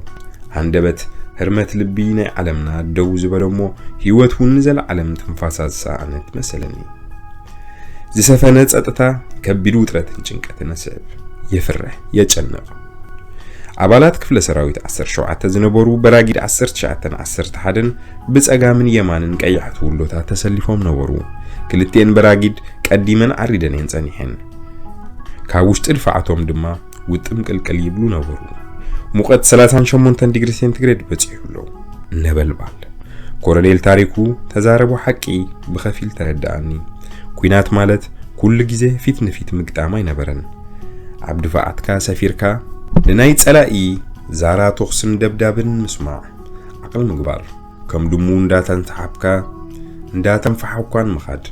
ሃንደበት ህርመት ልቢ ናይ ዓለምና ደው ዝበለ እሞ፣ ህይወት እውን ንዘለዓለም ትንፋሳ ዝሰኣነት መሰለኒ። ዝሰፈነ ጸጥታ ከቢድ ውጥረትን ጭንቀትን ኣስዕብ። የፍርሕ፣ የጨንቕ። ኣባላት ክፍለ ሰራዊት ዓሰርተ ሸውዓተ ዝነበሩ በራጊድ ዓሰርተ ትሽዓተን ዓሰርተ ሓደን ብጸጋምን የማንን ቀያሕቲ ውሎታት ተሰሊፎም ነበሩ። ክልቲኤን በራጊድ ቀዲመን ዓሪደን እየን ጸኒሐን። ካብ ውሽጢ ድፋዓቶም ድማ ውጥም ቅልቅል ይብሉ ነበሩ። ሙቐት ሰላሳን ሸሞንተን ዲግሪ ሴንቲግሬድ በጺሑ ኣሎ። ነበልባል። ኮሎኔል ታሪኩ ተዛረቦ ሓቂ ብኸፊል ተረድኣኒ። ኲናት ማለት ኩሉ ግዜ ፊት ንፊት ምግጣም ኣይነበረን። ኣብ ድፋዓትካ ሰፊርካ ንናይ ጸላኢ ዛራ ተኹስን ደብዳብን ምስማዕ፣ ዓቕሊ ምግባር፣ ከም ድሙ እንዳተንተሓብካ እንዳተንፈሓኳን ምኻድ፣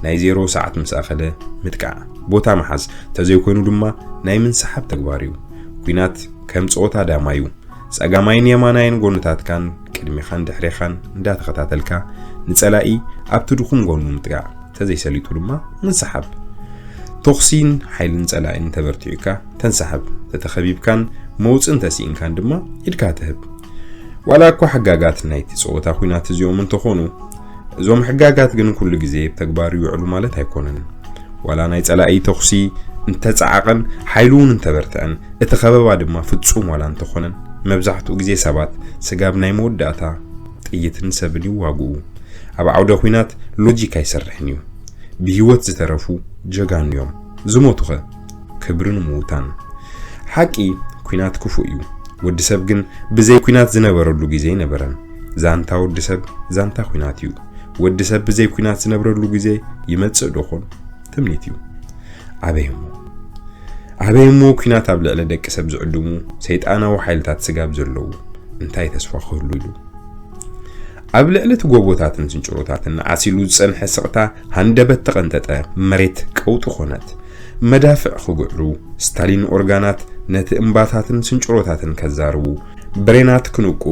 ናይ ዜሮ ሰዓት ምስ ኣኸለ ምጥቃዕ፣ ቦታ ምሓዝ፣ ተዘይኮይኑ ድማ ናይ ምንስሓብ ተግባር እዩ። ኲናት ከም ጸወታ ዳማ እዩ። ጸጋማይን የማናይን ጎንታትካን ቅድሜኻን ድሕሬኻን እንዳተኸታተልካ ንጸላኢ ኣብቲ ድኹም ጎኑ ምጥቃዕ፣ ተዘይሰሊጡ ድማ ምንስሓብ። ተኹሲን ሓይልን ጸላኢን ተበርቲዑካ ተንስሓብ፣ ተተኸቢብካን መውጽእ እንተስኢንካን ድማ ኢድካ ትህብ። ዋላ እኳ ሕጋጋት ናይቲ ጸወታ ኲናት እዚኦም እንተኾኑ፣ እዞም ሕጋጋት ግን ኩሉ ግዜ ብተግባር ይውዕሉ ማለት ኣይኮነን። ዋላ ናይ ጸላኢ ተኹሲ እንተጸዓቐን ሓይሉ እውን እንተበርትዐን፣ እቲ ከበባ ድማ ፍጹም ዋላ እንተኾነን፣ መብዛሕትኡ ግዜ ሰባት ስጋብ ናይ መወዳእታ ጥይትን ሰብን ይዋግኡ። ኣብ ዓውደ ኲናት ሎጂክ ኣይሰርሕን እዩ። ብህይወት ዝተረፉ ጀጋኑ እዮም። ዝሞቱኸ? ክብሪ ንምዉታን። ሓቂ፣ ኲናት ክፉእ እዩ። ወዲ ሰብ ግን ብዘይ ኲናት ዝነበረሉ ግዜ ኣይነበረን። ዛንታ ወዲ ሰብ ዛንታ ኲናት እዩ። ወዲ ሰብ ብዘይ ኲናት ዝነብረሉ ግዜ ይመጽእ ዶ ኾን? ትምኒት እዩ። ኣበይ እሞ? ኣበይ እሞ ኲናት ኣብ ልዕሊ ደቂ ሰብ ዝዕድሙ ሰይጣናዊ ሓይልታት ስጋብ ዘለዉ እንታይ ተስፋ ክህሉ ኢሉ? ኣብ ልዕሊ እቲ ጎቦታትን ስንጭሮታትን ዓሲሉ ዝጸንሐ ስቕታ ሃንደበት ተቐንጠጠ፣ መሬት ቀውጢ ኾነት። መዳፍዕ ክግዕሩ፣ ስታሊን ኦርጋናት ነቲ እምባታትን ስንጭሮታትን ከዛርቡ፣ ብሬናት ክንቁ፣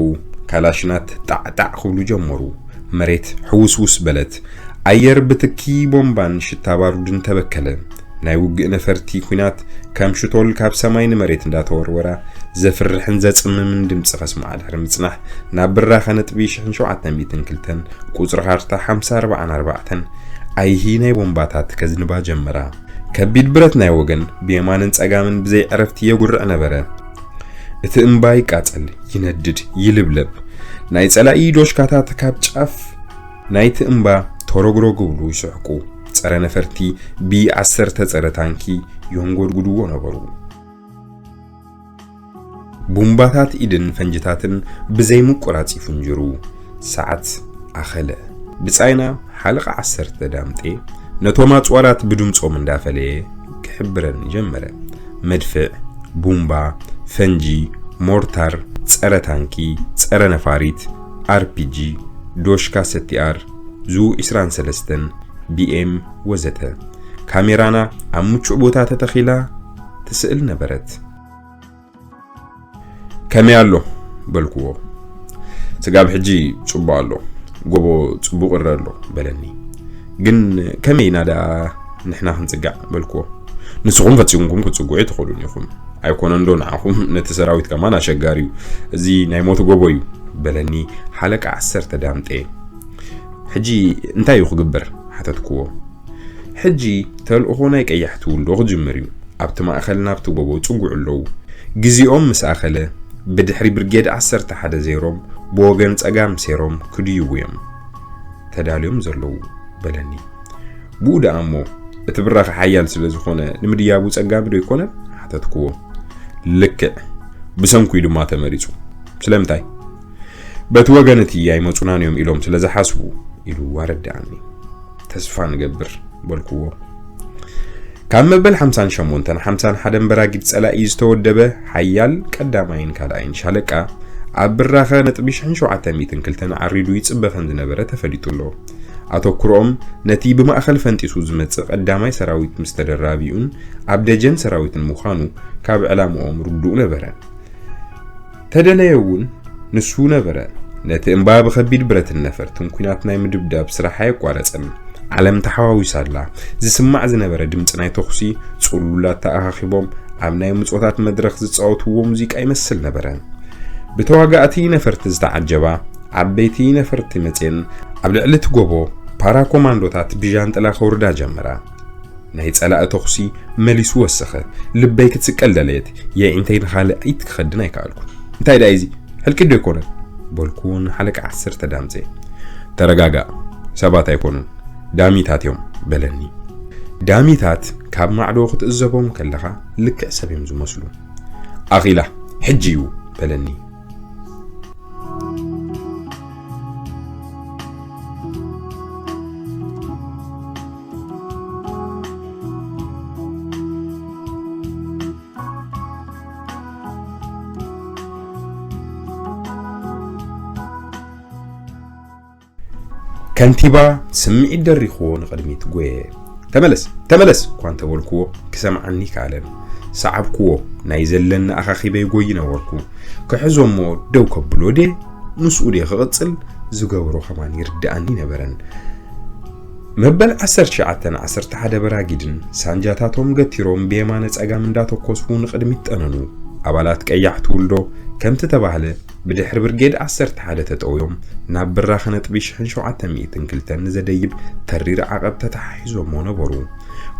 ካላሽናት ጣዕጣዕ ክብሉ ጀመሩ። መሬት ሕውስውስ በለት። ኣየር ብትኪ ቦምባን ሽታ ባሩድን ተበከለ። ናይ ውግእ ነፈርቲ ኲናት ከም ሽቶል ካብ ሰማይ ንመሬት እንዳተወርወራ፣ ዘፍርሕን ዘጽምምን ድምጺ ከስምዓ ድሕሪ ምጽናሕ፣ ናብ ብራኸ ነጥቢ ሽሕን ሸውዓተ ሚእትን ክልተን፣ ቁጽሪ ካርታ ሓምሳ ኣርባዓን ኣርባዕተን፣ ኣይሂ ናይ ቦምባታት ከዝንባ ጀመራ። ከቢድ ብረት ናይ ወገን ብየማንን ጸጋምን ብዘይ ዕረፍቲ የጉርዕ ነበረ። እቲ እምባ ይቃጸል፣ ይነድድ፣ ይልብለብ። ናይ ጸላኢ ዶሽካታት ካብ ጫፍ ናይቲ እምባ ተረግረግ ክብሉ ይስሕቁ። ጸረ ነፈርቲ ቢ ዓሰርተ ጸረ ታንኪ የንጎድጉድዎ ነበሩ። ቡምባታት ኢድን ፈንጅታትን ብዘይ ምቁራጽ ይፍንጅሩ። ሰዓት ኣኸለ። ብጻይና ሓለቓ ዓሰርተ ዳምጤ ነቶም ኣጽዋራት ብድምጾም እንዳፈለየ ክሕብረኒ ጀመረ። መድፍዕ፣ ቡምባ፣ ፈንጂ፣ ሞርታር፣ ጸረ ታንኪ፣ ጸረ ነፋሪት፣ ኣር ፒ ጂ፣ ዶሽ ካሰቲኣር፣ ዙ ዕስራን ሰለስተን፣ ቢ ኤም ወዘተ። ካሜራና ኣብ ምቹእ ቦታ ተተኺላ ትስእል ነበረት። "ከመይ ኣሎ?" በልክዎ። "ስጋብ ሕጂ ጽቡቕ ኣሎ፣ ጎቦ ጽቡቕ እረ ኣሎ" በለኒ። "ግን ከመይ ኢና ደኣ ንሕና ክንጽጋዕ?" በልክዎ። "ንስኹም ፈጺምኩም ክትጽግዑ ኣይትኽእሉን ኢኹም። ኣይኮነን ዶ ንዓኹም፣ ነቲ ሰራዊት ከማን ኣሸጋሪ እዩ። እዚ ናይ ሞት ጎቦ እዩ" በለኒ ሓለቃ ዓሰርተ ዳምጤ። "ሕጂ እንታይ እዩ ክግበር?" ሓተትክዎ። "ሕጂ ተልእኾ ናይ ቀያሕቲ ውልዶ ክጅምር እዩ። ኣብቲ ማእከል ናብቲ ጎቦ ጽጉዑ ኣለዉ። ግዜኦም ምስ ኣኸለ፣ ብድሕሪ ብርጌድ ዓሰርተ ሓደ ዜሮም ብወገን ጸጋም ሴሮም ክድይቡ እዮም ተዳልዮም ዘለዉ" በለኒ። "ብኡ ደኣ እሞ፣ እቲ ብራኸ ሓያል ስለ ዝኾነ ንምድያቡ ጸጋሚ ዶ ኣይኮነን?" ሓተትክዎ። "ልክዕ፣ ብሰንኩ እዩ ድማ ተመሪጹ። ስለምንታይ?" "በቲ ወገን እቲ ኣይመጹናን እዮም ኢሎም ስለ ዝሓስቡ" ኢሉ ኣረድኣኒ። "ተስፋ ንገብር" በልክዎ። ካብ መበል ሓምሳን ሸሞንተን ሓምሳን ሓደን በራጊድ ጸላኢ ዝተወደበ ሓያል ቀዳማይን ካልኣይን ሻለቃ፣ ኣብ ብራኸ ነጥቢ ሽሕን ሸውዓተ ሚእትን ክልተን ዓሪዱ ይጽበ ከም ዝነበረ ተፈሊጡ ኣሎ። ኣተኩሮኦም ነቲ ብማእከል ፈንጢሱ ዝመጽእ ቀዳማይ ሰራዊት ምስ ተደራቢኡን ኣብ ደጀን ሰራዊትን ምዃኑ ካብ ዕላምኦም ርዱእ ነበረ። ተደለየ እውን ንሱ ነበረ። ነቲ እምባ ብኸቢድ ብረትን ነፈርትን ኲናት ናይ ምድብዳብ ስራሕ ኣየቋረጸን። ዓለም ተሓዋዊሳ ኣላ። ዝስማዕ ዝነበረ ድምጺ ናይ ተኹሲ፣ ጽሉላት ተኣኻኺቦም ኣብ ናይ ምጾታት መድረኽ ዝጻወትዎ ሙዚቃ ይመስል ነበረ። ብተዋጋእቲ ነፈርቲ ዝተዓጀባ ዓበይቲ ነፈርቲ መጽየን ኣብ ልዕሊ እቲ ጎቦ ፓራ ኮማንዶታት ብጃንጥላ ከውርዳ ጀመራ። ናይ ጸላኢ ተኹሲ መሊሱ ወሰኸ። ልበይ ክትስቀል ደለየት። የዒንተይ ንኻልእ ኣይት ክኸድን ኣይከኣልኩን። "እንታይ ደኣ እዚ? ሕልቂት ዶ ኣይኮነን?" በልኩ ንሓለቃ ዓሰርተ ዳምጼ። "ተረጋጋእ፣ ሰባት ኣይኮኑን፣ ዳሚታት እዮም" በለኒ። ዳሚታት ካብ ማዕዶ ክትእዘቦም ከለኻ ልክዕ ሰብ እዮም ዝመስሉ። "ኣኺላ፣ ሕጂ እዩ" በለኒ። ከንቲባ ስምዒት ደሪኽዎ ንቕድሚት ጎየ። "ተመለስ፣ ተመለስ!" እኳ እንተበልክዎ ክሰምዓኒ ከኣለን። ሰዓብክዎ፣ ናይ ዘለኒ ኣኻኺበ ይጎዪ ነበርኩ። ክሕዞ እሞ ደው ከብሎ ድየ? ምስኡ ድየ ክቕጽል? ዝገብሮ ከማን ይርድኣኒ ነበረን። መበል ዓሰርተ ትሽዓተን ዓሰርተ ሓደ በራጊድን ሳንጃታቶም ገቲሮም ብየማነ ጸጋም እንዳተኮሱ ንቕድሚት ጠነኑ። ኣባላት ቀያሕቲ ውልዶ ከምቲ ተባህለ ብድሕሪ ብርጌድ ዓሰርተ ሓደ ተጠውዮም ናብ ብራኸ ነጥቢ ሽሕን ሸውዓተ ሚእትን ክልተን ንዘደይብ ተሪር ዓቐብ ተተሓሒዞሞ ነበሩ።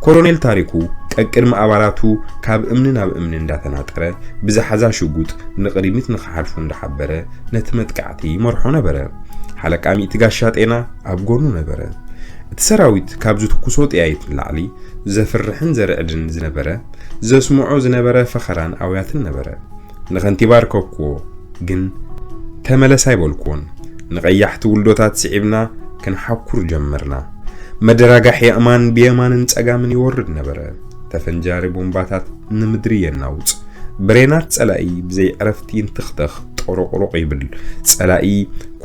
ኮሎኔል ታሪኩ ቀቅድሚ ኣባላቱ ካብ እምኒ ናብ እምኒ እንዳተናጠረ ብዝሓዛ ሽጉጥ ንቕድሚት ንኽሓልፉ እንዳሓበረ ነቲ መጥቃዕቲ ይመርሖ ነበረ። ሓለቃ ሚእቲ ጋሻ ጤና ኣብ ጎኑ ነበረ። እቲ ሰራዊት ካብ ዝትኩሶ ጥያይት ንላዕሊ ዘፍርሕን ዘርዕድን ዝነበረ፣ ዘስምዖ ዝነበረ ፈኸራን ኣውያትን ነበረ። ንኸንቲባ ኣርከብክዎ፣ ግን ተመለስ ኣይበልክዎን። ንቐያሕቲ ውልዶታት ስዒብና ክንሓኩር ጀመርና። መደራጋሕ የእማን ብየማንን ጸጋምን ይወርድ ነበረ። ተፈንጃሪ ቦምባታት ንምድሪ የናውጽ። ብሬናት ጸላኢ ብዘይ ዕረፍቲ እንትኽተኽ ጦሮቕሮቕ ይብል። ጸላኢ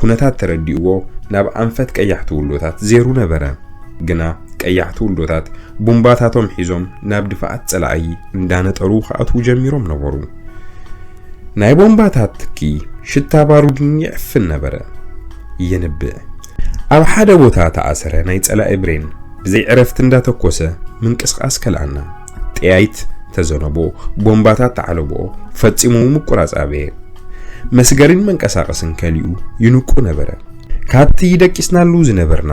ኩነታት ተረዲእዎ ናብ ኣንፈት ቀያሕቲ ውልዶታት ዜሩ ነበረ። ግና ቀያሕቲ ውልዶታት ቡምባታቶም ሒዞም ናብ ድፋዓት ጸላኢ እንዳነጠሩ ክኣትዉ ጀሚሮም ነበሩ። ናይ ቦምባታት ትኪ ሽታ ባሩድን ይዕፍን ነበረ። የንብዕ። ኣብ ሓደ ቦታ ተኣሰረ ናይ ጸላኢ ብሬን ብዘይ ዕረፍቲ እንዳተኮሰ ምንቅስቓስ ከልኣና። ጠያይት ተዘነቦ፣ ቦምባታት ተዓለቦ፣ ፈጺሙ ምቁራጽ ኣበየ። መስገሪን መንቀሳቐስን ከሊኡ ይንቁ ነበረ። ካብቲ ደቂስናሉ ዝነበርና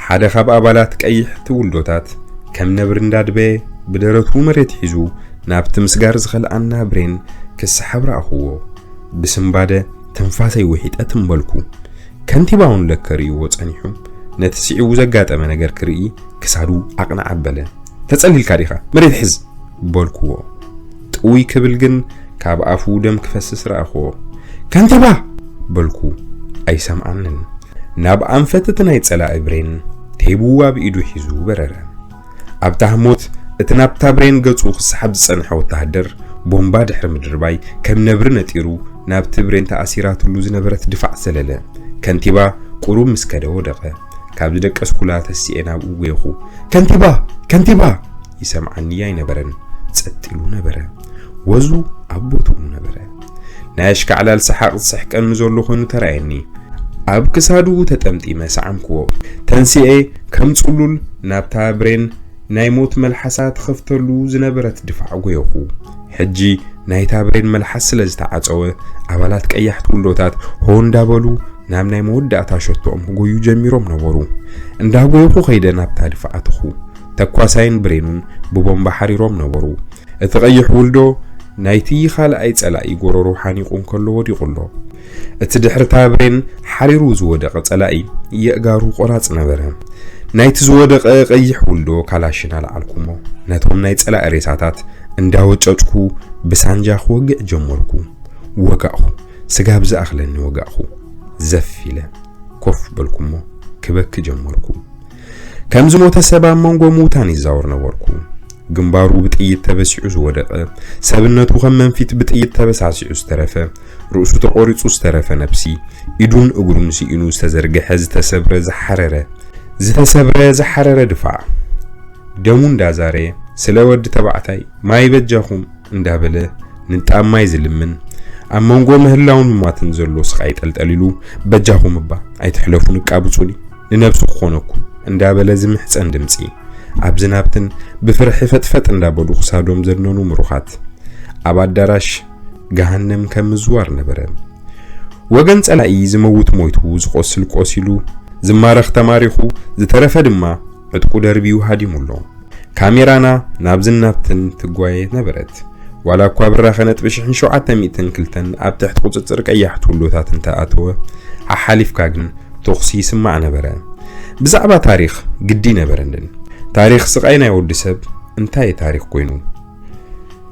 ሓደ ካብ ኣባላት ቀይሕቲ ውልዶታት ከም ነብሪ እንዳድበየ ብደረቱ መሬት ሒዙ ናብቲ ምስጋር ዝኸልኣና ብሬን ክሰሓብ ረኣኹዎ። ብስምባደ ትንፋሰይ ውሒጠ ትም በልኩ። ከንቲባ እውን ለከ ርእይዎ ጸኒሑ ነቲ ስዒቡ ዘጋጠመ ነገር ክርኢ ክሳዱ ኣቕንዕ ኣበለ። "ተጸሊልካ ዲኻ? መሬት ሕዝ!" በልኩዎ። ጥውይ ክብል ግን ካብ ኣፉ ደም ክፈስስ ረኣኹዎ። "ከንቲባ!" በልኩ። ኣይሰምዓንን። ናብ ኣንፈት እቲ ናይ ጸላኢ ብሬን ቴቡ ኣብ ኢዱ ሒዙ በረረ። ኣብታ ህሞት እቲ ናብታ ብሬን ገጹ ክሰሓብ ዝጸንሐ ወተሃደር ቦምባ ድሕሪ ምድርባይ ከም ነብሪ ነጢሩ ናብቲ ብሬን ተኣሲራትሉ ዝነበረት ድፋዕ ሰለለ። ከንቲባ ቁሩብ ምስ ከደ ወደቐ። ካብ ዝደቀስኩላ ተሲኤ ናብኡ ጎየኹ። "ከንቲባ! ከንቲባ!" ይሰምዓኒ ኣይነበረን። ጸጥ ኢሉ ነበረ። ወዙ ኣብ ቦትኡ ነበረ። ናይ ኣሽካዕላል ሰሓቕ ዝስሕቀኒ ዘሎ ኮይኑ ተራእየኒ። ኣብ ክሳዱ ተጠምጢመ ሰዓምክዎ። ተንሲኤ ከም ጽሉል ናብታ ብሬን ናይ ሞት መልሓሳ ትኸፍተሉ ዝነበረት ድፋዕ ጎየኹ። ሕጂ ናይታ ብሬን መልሓስ ስለ ዝተዓጸወ፣ ኣባላት ቀያሕቲ ውልዶታት ሆ እንዳበሉ ናብ ናይ መወዳእታ ሸቶኦም ክጎዩ ጀሚሮም ነበሩ። እንዳጎየኹ ከይደ ናብታ ድፋዕ ኣተኹ። ተኳሳይን ብሬኑን ብቦምባ ሓሪሮም ነበሩ። እቲ ቀይሕ ውልዶ ናይቲ ካልኣይ ጸላኢ ጎረሮ ሓኒቑ እንከሎ ወዲቑ ኣሎ። እቲ ድሕርታ ብሬን ሓሪሩ ዝወደቐ ጸላኢ የእጋሩ ቆራጽ ነበረ። ናይቲ ዝወደቐ ቀይሕ ውልዶ ካላሽን ኣልዓልኩሞ ነቶም ናይ ጸላኢ ሬሳታት እንዳወጨጭኩ ብሳንጃ ክወግዕ ጀመርኩ። ወጋእኹ። ስጋብ ዝኣኽለኒ ወጋእኹ። ዘፍ ኢለ ኮፍ በልኩሞ ክበኪ ጀመርኩ። ከም ዝሞተ ሰብ ኣብ መንጎ ምዉታን ይዛወር ነበርኩ። ግንባሩ ብጥይት ተበሲዑ ዝወደቐ፣ ሰብነቱ ከም መንፊት ብጥይት ተበሳሲዑ ዝተረፈ፣ ርእሱ ተቖሪጹ ዝተረፈ ነብሲ፣ ኢዱን እግሩን ስኢኑ ዝተዘርግሐ፣ ዝተሰብረ፣ ዝሓረረ፣ ዝተሰብረ፣ ዝሓረረ ድፋዕ። ደሙ እንዳዛረየ፣ ስለ ወዲ ተባዕታይ ማይ በጃኹም እንዳበለ ንጣብ ማይ ዝልምን፣ ኣብ መንጎ ምህላውን ምሟትን ዘሎ ስቓይ ጠልጠሊሉ፣ "በጃኹም እባ ኣይትሕለፉ፣ ንቃብጹኒ፣ ንነብሱ ክኾነኩም" እንዳበለ ዝምሕጸን ድምጺ። ኣብ ዝናብትን ብፍርሒ ፈጥፈጥ እንዳበሉ ክሳዶም ዘድነኑ ምሩኻት። ኣብ ኣዳራሽ ገሃነም ከም ምዝዋር ነበረ። ወገን ጸላኢ ዝመውት ሞይቱ፣ ዝቆስል ቆሲሉ፣ ዝማረኽ ተማሪኹ፣ ዝተረፈ ድማ ዕጥቁ ደርቢዩ ሃዲሙ ኣሎ። ካሜራና ናብዝን ናብትን ትጓየ ነበረት። ዋላ እኳ ብራኸ ነጥቢ ሽሕን ሸውዓተ ሚእትን ክልተን ኣብ ትሕቲ ቁጽጽር ቀያሕቲ ውሎታት እንተ ኣተወ፣ ሓሓሊፍካ ግን ተኹሲ ይስማዕ ነበረ። ብዛዕባ ታሪኽ ግዲ ነበረንን። ታሪኽ ስቓይ ናይ ወዲ ሰብ እንታይ ታሪኽ ኮይኑ?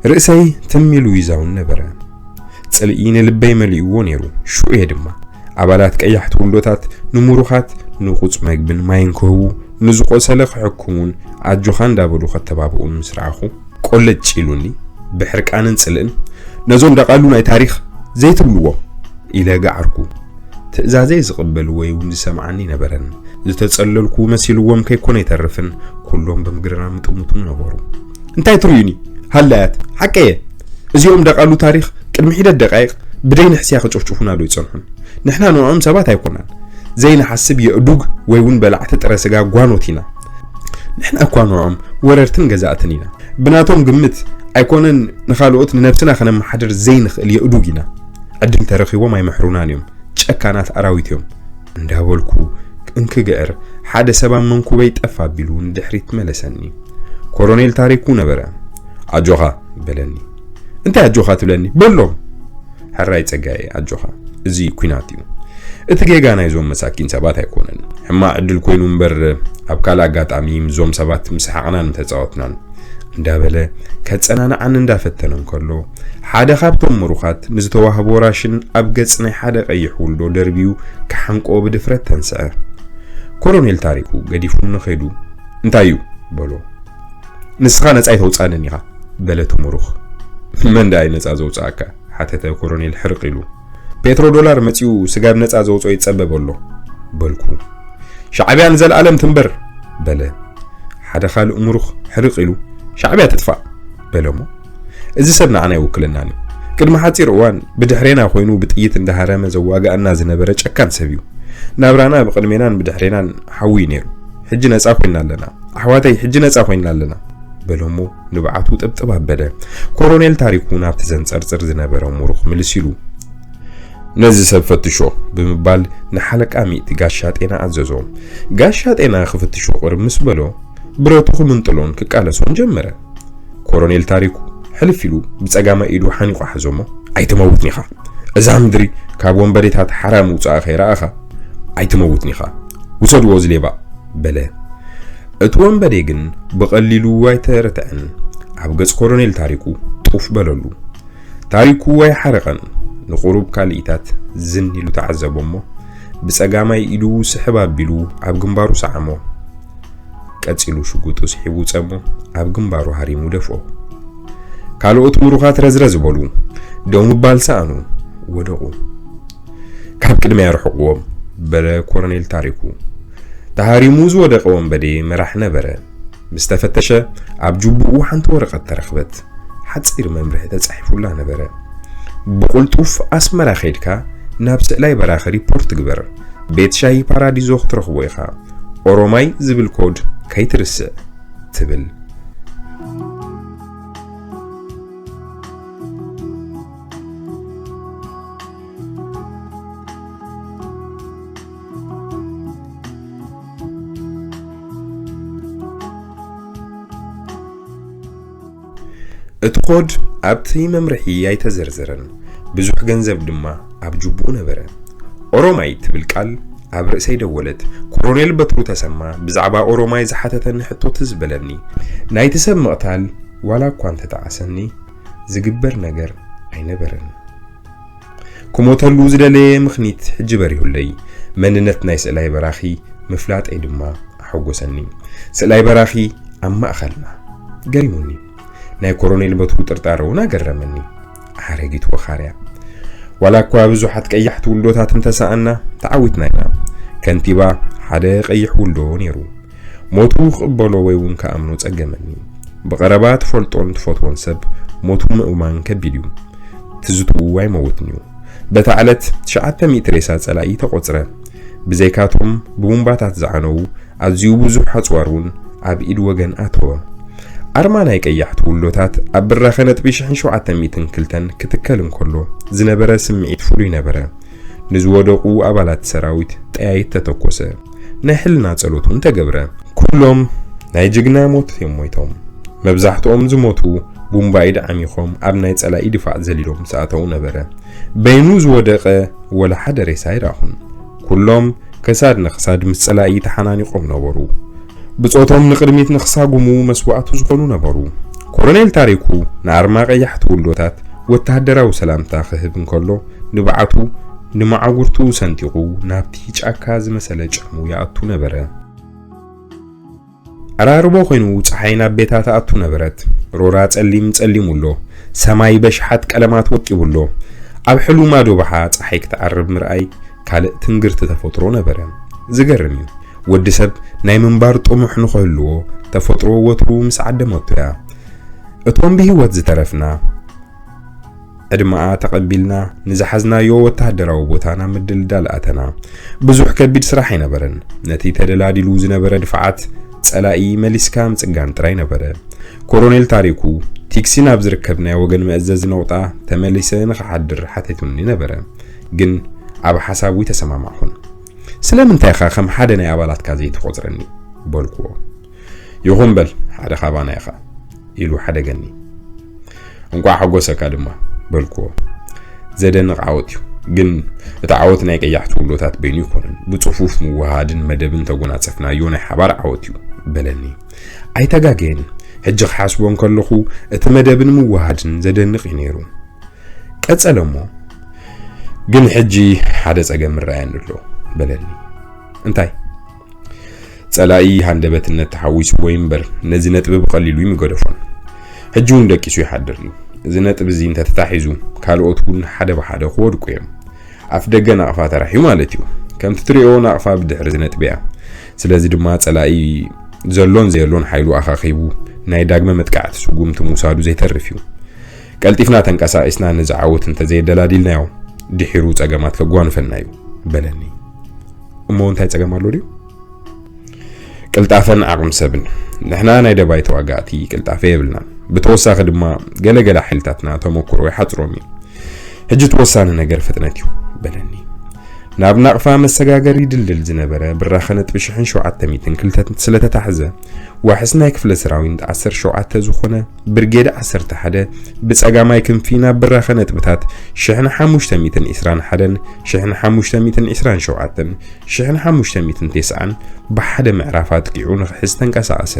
ርእሰይ ትም ኢሉ ይዛውን ነበረ። ጽልኢ ንልበይ መሊእዎ ነይሩ። ሽዑ እየ ድማ ኣባላት ቀያሕቲ ውልዶታት ንምሩኻት ንቑጽ መግብን ማይን ክህቡ፣ ንዝቖሰለ ክሕክሙን ኣጆኻ እንዳበሉ ከተባብኡን ምስ ረኣኹ፣ ቆለጭ ኢሉኒ፣ ብሕርቃንን ጽልእን፣ "ነዞም ደቓሉ ናይ ታሪኽ ዘይትብልዎ!" ኢለ ገዓርኩ። ትእዛዘይ ዝቕበል ወይ እውን ዝሰምዓኒ ነበረን። ዝተጸለልኩ መሲልዎም ከይኮነ ይተርፍን፣ ኩሎም ብምግራም ይጥምቱ ነበሩ። "እንታይ ትርእዩኒ? ሃላያት፣ ሓቀየ! እዚኦም ደቓሉ ታሪኽ ቅድሚ ሒደት ደቃይቕ ብደይ ንሕስያ ክጭፍጭፉና ዶ ይጸንሑን? ንሕና ንዕኦም ሰባት ኣይኮናን። ዘይንሓስብ የእዱግ ወይ እውን በላዕቲ ጥረ ስጋ ጓኖት ኢና። ንሕና እኳ ንዕኦም ወረርትን ገዛእትን ኢና። ብናቶም ግምት ኣይኮነን ንኻልኦት ንነብስና ከነመሓድር ዘይንኽእል የእዱግ ኢና። ዕድል ተረኺቦም ኣይምሕሩናን እዮም። ጨካናት ኣራዊት እዮም" እንዳበልኩ እንክግዕር፣ ሓደ ሰብ ኣብ መንኩበይ ጠፍ ኣቢሉ ንድሕሪት መለሰኒ። ኮሎኔል ታሪኩ ነበረ። "ኣጆኻ" በለኒ። "እንታይ ኣጆኻ ትብለኒ? በሎም!" "ሕራይ ጸጋየ፣ ኣጆኻ፣ እዚ ኲናት እዩ። እቲ ጌጋ ናይዞም መሳኪን ሰባት ኣይኮነን። ሕማቕ ዕድል ኮይኑ እምበር፣ ኣብ ካልእ ኣጋጣሚ ምስዞም ሰባት ምስሓቕናን ምተጻወትናን" እንዳበለ ከጸናንዓኒ እንዳፈተነ እንከሎ፣ ሓደ ካብቶም ምሩኻት ንዝተዋህቦ ራሽን ኣብ ገጽ ናይ ሓደ ቀይሕ ውልዶ ደርቢዩ ክሓንቆ ብድፍረት ተንስዐ። ኮሎኔል ታሪኩ ገዲፉኒ ከይዱ፣ "እንታይ እዩ?" በሎ። "ንስኻ ነጻ ኣይተውጽኣንን ኢኻ" በለ እቲ ምሩኽ። "መን ደኣ እዩ ነጻ ዘውጽኣካ?" ሓተተ ኮሎኔል ሕርቕ ኢሉ። "ፔትሮ ዶላር መጺኡ ስጋብ ነጻ ዘውጽኦ ይጸበብ ኣሎ" በልኩ። "ሻዕብያ ንዘለኣለም ትንበር!" በለ። ሓደ ካልእ ምሩኽ ሕርቕ ኢሉ፣ "ሻዕብያ ትጥፋእ!" በለ እሞ፣ "እዚ ሰብ ንዓና ኣይውክለናን እዩ። ቅድሚ ሓጺር እዋን ብድሕሬና ኮይኑ ብጥይት እንዳሃረመ ዘዋግኣና ዝነበረ ጨካን ሰብ እዩ። ናብራና ብቕድሜናን ብድሕሬናን ሓዊ እዩ ነይሩ። ሕጂ ነጻ ኮይና ኣለና። ኣሕዋተይ፣ ሕጂ ነጻ ኮይና ኣለና!" በለ እሞ ንብዓቱ ጥብጥብ ኣበለ። ኮሎኔል ታሪኩ ናብቲ ዘንጸርጽር ዝነበረ ምሩኽ ምልስ ኢሉ፣ "ነዚ ሰብ ፈትሾ!" ብምባል ንሓለቃ ሚእቲ ጋሻ ጤና ኣዘዞ። ጋሻ ጤና ክፍትሾ ቅርብ ምስ በሎ፣ ብረቱ ክምንጥሎን ክቃለሶን ጀመረ። ኮሎኔል ታሪኩ ሕልፍ ኢሉ ብጸጋማይ ኢዱ ሓኒቑ ሓዞ እሞ፣ "ኣይትመውትን ኢኻ! እዛ ምድሪ ካብ ወንበዴታት ሓራ ምውጻኣ ከይረኣኻ፣ ኣይትመውትን ኢኻ! ውሰድዎ እዚ ሌባ!" በለ። እቲ ወንበዴ ግን ብቐሊሉ ኣይተረትዐን። ኣብ ገጽ ኮሎኔል ታሪኩ ጡፍ በለሉ። ታሪኩ ኣይሓረቐን። ንቁሩብ ካልኢታት ዝን ኢሉ ተዓዘቦ እሞ፣ ብጸጋማይ ኢዱ ስሕብ ኣቢሉ ኣብ ግንባሩ ሰዓሞ። ቀጺሉ ሽጉጡ ስሒቡ ጸሞ ኣብ ግንባሩ ሃሪሙ ደፍኦ። ካልኦት ምሩኻት ረዝረዝ በሉ። ደው ምባል ሰኣኑ፣ ወደቑ። "ካብ ቅድሚያ ርሕቕዎም!" በለ ኮሎኔል ታሪኩ። ተሃሪሙ ዝወደቐ ወንበዴ መራሕ ነበረ። ምስ ተፈተሸ፣ ኣብ ጁቡኡ ሓንቲ ወረቐት ተረኽበት። ሓጺር መምርሒ ተጻሒፉላ ነበረ። "ብቕልጡፍ ኣስመራ ኸይድካ ናብ ስእላይ በራኺ ሪፖርት ግበር። ቤት ሻሂ ፓራዲዞ ክትረኽቦ ኢኻ። ኦሮማይ ዝብል ኮድ ከይትርስዕ!" ትብል። እቲ ኮድ ኣብቲ መምርሒ ኣይተዘርዘረን፣ ብዙሕ ገንዘብ ድማ ኣብ ጁቡኡ ነበረ። ኦሮማይ ትብል ቃል ኣብ ርእሰይ ደወለት። ኮሎኔል በትሩ ተሰማ ብዛዕባ ኦሮማይ ዝሓተተኒ ሕቶ ትዝ በለኒ። ናይቲ ሰብ ምቕታል ዋላ እኳ እንተጠዓሰኒ፣ ዝግበር ነገር ኣይነበረን። ክሞተሉ ዝደለየ ምኽኒት ሕጂ በሪሁለይ። መንነት ናይ ስእላይ በራኺ ምፍላጠይ ድማ ኣሐጎሰኒ። ስእላይ በራኺ ኣብ ማእኸልና። ገሪሙኒ። ናይ ኮሎኔል በትሩ ጥርጣረ እውን ኣገረመኒ። ኣረጊት ወኻርያ። ዋላ እኳ ብዙሓት ቀያሕቲ ውልዶታት እንተሰኣና፣ ተዓዊትና ኢና። ከንቲባ ሓደ ቀይሕ ውልዶ ነይሩ። ሞቱ ክቕበሎ ወይ እውን ክኣምኖ ጸገመኒ። ብቐረባ ትፈልጦን ትፈትዎን ሰብ ሞቱ ምእማን ከቢድ እዩ። ትዝትኡ ኣይመውትን እዩ። በታ ዕለት ትሽዓተ ሚእቲ ሬሳ ጸላኢ ተቖጽረ። ብዘይካቶም ብቡምባታት ዝዓነዉ ኣዝዩ ብዙሕ ኣጽዋር እውን ኣብ ኢድ ወገን ኣተወ። ኣርማ ናይ ቀያሕቲ ውልዶታት ኣብ ብራኸ ነጥቢ ሽሕን ሸውዓተ ሚእትን ክልተን ክትከል እንከሎ ዝነበረ ስምዒት ፍሉይ ነበረ። ንዝወደቑ ኣባላት ሰራዊት ጠያይት ተተኮሰ። ናይ ሕልና ጸሎት እውን ተገብረ። ኩሎም ናይ ጅግና ሞት እዮም ሞይቶም። መብዛሕትኦም ዝሞቱ ቡምባ ኢድ ዓሚኾም ኣብ ናይ ጸላኢ ድፋዕ ዘሊሎም ዝኣተዉ ነበረ። በይኑ ዝወደቐ ወላ ሓደ ሬሳ ኣይረኣኹን። ኩሎም ከሳድ ንኽሳድ ምስ ጸላኢ ተሓናኒቖም ነበሩ። ብጾቶም ንቕድሚት ንኽሳጉሙ መስዋእቱ ዝኾኑ ነበሩ። ኮሎኔል ታሪኩ ንኣርማ ቀያሕቲ ውልዶታት ወተሃደራዊ ሰላምታ ክህብ እንከሎ፣ ንብዓቱ ንመዓጉርቱ ሰንጢቑ ናብቲ ጫካ ዝመሰለ ጭሕሙ ይኣቱ ነበረ። ዕራርቦ ኮይኑ ጸሓይ ናብ ቤታ ትኣቱ ነበረት። ሮራ ጸሊም ጸሊሙ ኣሎ። ሰማይ በሽሓት ቀለማት ወቂቡ ኣሎ። ኣብ ሕሉማ ዶባሓ ጸሓይ ክትዓርብ ምርኣይ ካልእ ትንግርቲ ተፈጥሮ ነበረ። ዝገርም እዩ። ወዲ ሰብ ናይ ምንባር ጥሙሕ ንኽህልዎ ተፈጥሮ ወትሩ ምስ ዓደመቶ እያ። እቶም ብህይወት ዝተረፍና፣ ዕድመኣ ተቐቢልና ንዝሓዝናዮ ወተሃደራዊ ቦታ ናብ ምድልዳል ኣተና። ብዙሕ ከቢድ ስራሕ ኣይነበረን። ነቲ ተደላዲሉ ዝነበረ ድፍዓት ጸላኢ መሊስካ ምጽጋን ጥራይ ነበረ። ኮሎኔል ታሪኩ፣ ቲክሲ ናብ ዝርከብ ናይ ወገን መእዘዚ ነቑጣ ተመሊሰ ንኽሓድር ሓቲቱኒ ነበረ። ግን ኣብ ሓሳቡ ኣይተሰማማዕኹን። "ስለምንታይ ኢኻ ከም ሓደ ናይ ኣባላትካ ዘይትቖጽረኒ?" በልኩዎ። "ይኹን በል፣ ሓደ ካባና ኢኻ" ኢሉ ሓደገኒ። "እንቋዕ ሓጎሰካ ድማ" በልኩዎ። ዘደንቕ ዓወት እዩ። ግን እቲ ዓወት ናይ ቀያሕቲ ውሎታት በይኑ ኣይኮነን። ብጽፉፍ ምውሃድን መደብን ተጎናጸፍናዮ ናይ ሓባር ዓወት እዩ በለኒ። ኣይተጋገየን። ሕጂ ክሓስቦ እንከለኹ እቲ መደብን ምውሃድን ዘደንቕ እዩ ነይሩ። ቀጸለ እሞ፣ "ግን ሕጂ ሓደ ጸገም ይረኣየኒ ኣሎ" በለኒ። "እንታይ?" "ጸላኢ ሃንደበትነት ተሓዊስዎ እዩ እምበር፣ ነዚ ነጥቢ ብቐሊሉ እዩ ምገደፎን። ሕጂ እውን ደቂሱ ይሓድር እዩ። እዚ ነጥቢ እዚ እንተተታሒዙ፣ ካልኦት እውን ሓደ ብሓደ ክወድቁ እዮም። ኣፍ ደገ ናቕፋ ተራሕዩ ማለት እዩ። ከምቲ ትሪኦ፣ ናቕፋ ብድሕሪ ዝነጥብ እያ። ስለዚ ድማ ጸላኢ ዘሎን ዘየሎን ሓይሉ ኣኻኺቡ ናይ ዳግመ መጥቃዕቲ ስጉምቲ ምውሳዱ ዘይተርፍ እዩ። ቀልጢፍና ተንቀሳቒስና ነዚ ዓወት እንተዘየደላዲልናዮ፣ ድሒሩ ጸገማት ከጓንፈልና እዩ በለኒ። እሞ እንታይ ጸገም ኣሎ ድዩ? ቅልጣፈን ዓቕሚ ሰብን። ንሕና ናይ ደባይ ተዋጋእቲ ቅልጣፈ የብልናን። ብተወሳኺ ድማ ገለገለ ሓይልታትና ተመኩሮ ይሓጽሮም እዩ። ሕጂ እቲ ወሳኒ ነገር ፍጥነት እዩ በለኒ። ናብ ናቕፋ መሰጋገሪ ድልድል ዝነበረ ብራኸ ነጥቢ ሽሕን ሸውዓተ ሚእትን ክልተን ስለተታሕዘ፣ ዋሕስ ናይ ክፍለ ሰራዊት ዓሰርተ ሸውዓተ ዝኾነ ብርጌድ ዓሰርተ ሓደ ብጸጋማይ ክንፊ ናብ ብራኸ ነጥብታት ሽሕን ሓሙሽተ ሚእትን ዕስራን ሓደን ሽሕን ሓሙሽተ ሚእትን ዕስራን ሸውዓተን ሽሕን ሓሙሽተ ሚእትን ተስዓን ብሓደ ምዕራፍ ኣጥቂዑ ንኽሕዝ ተንቀሳቐሰ።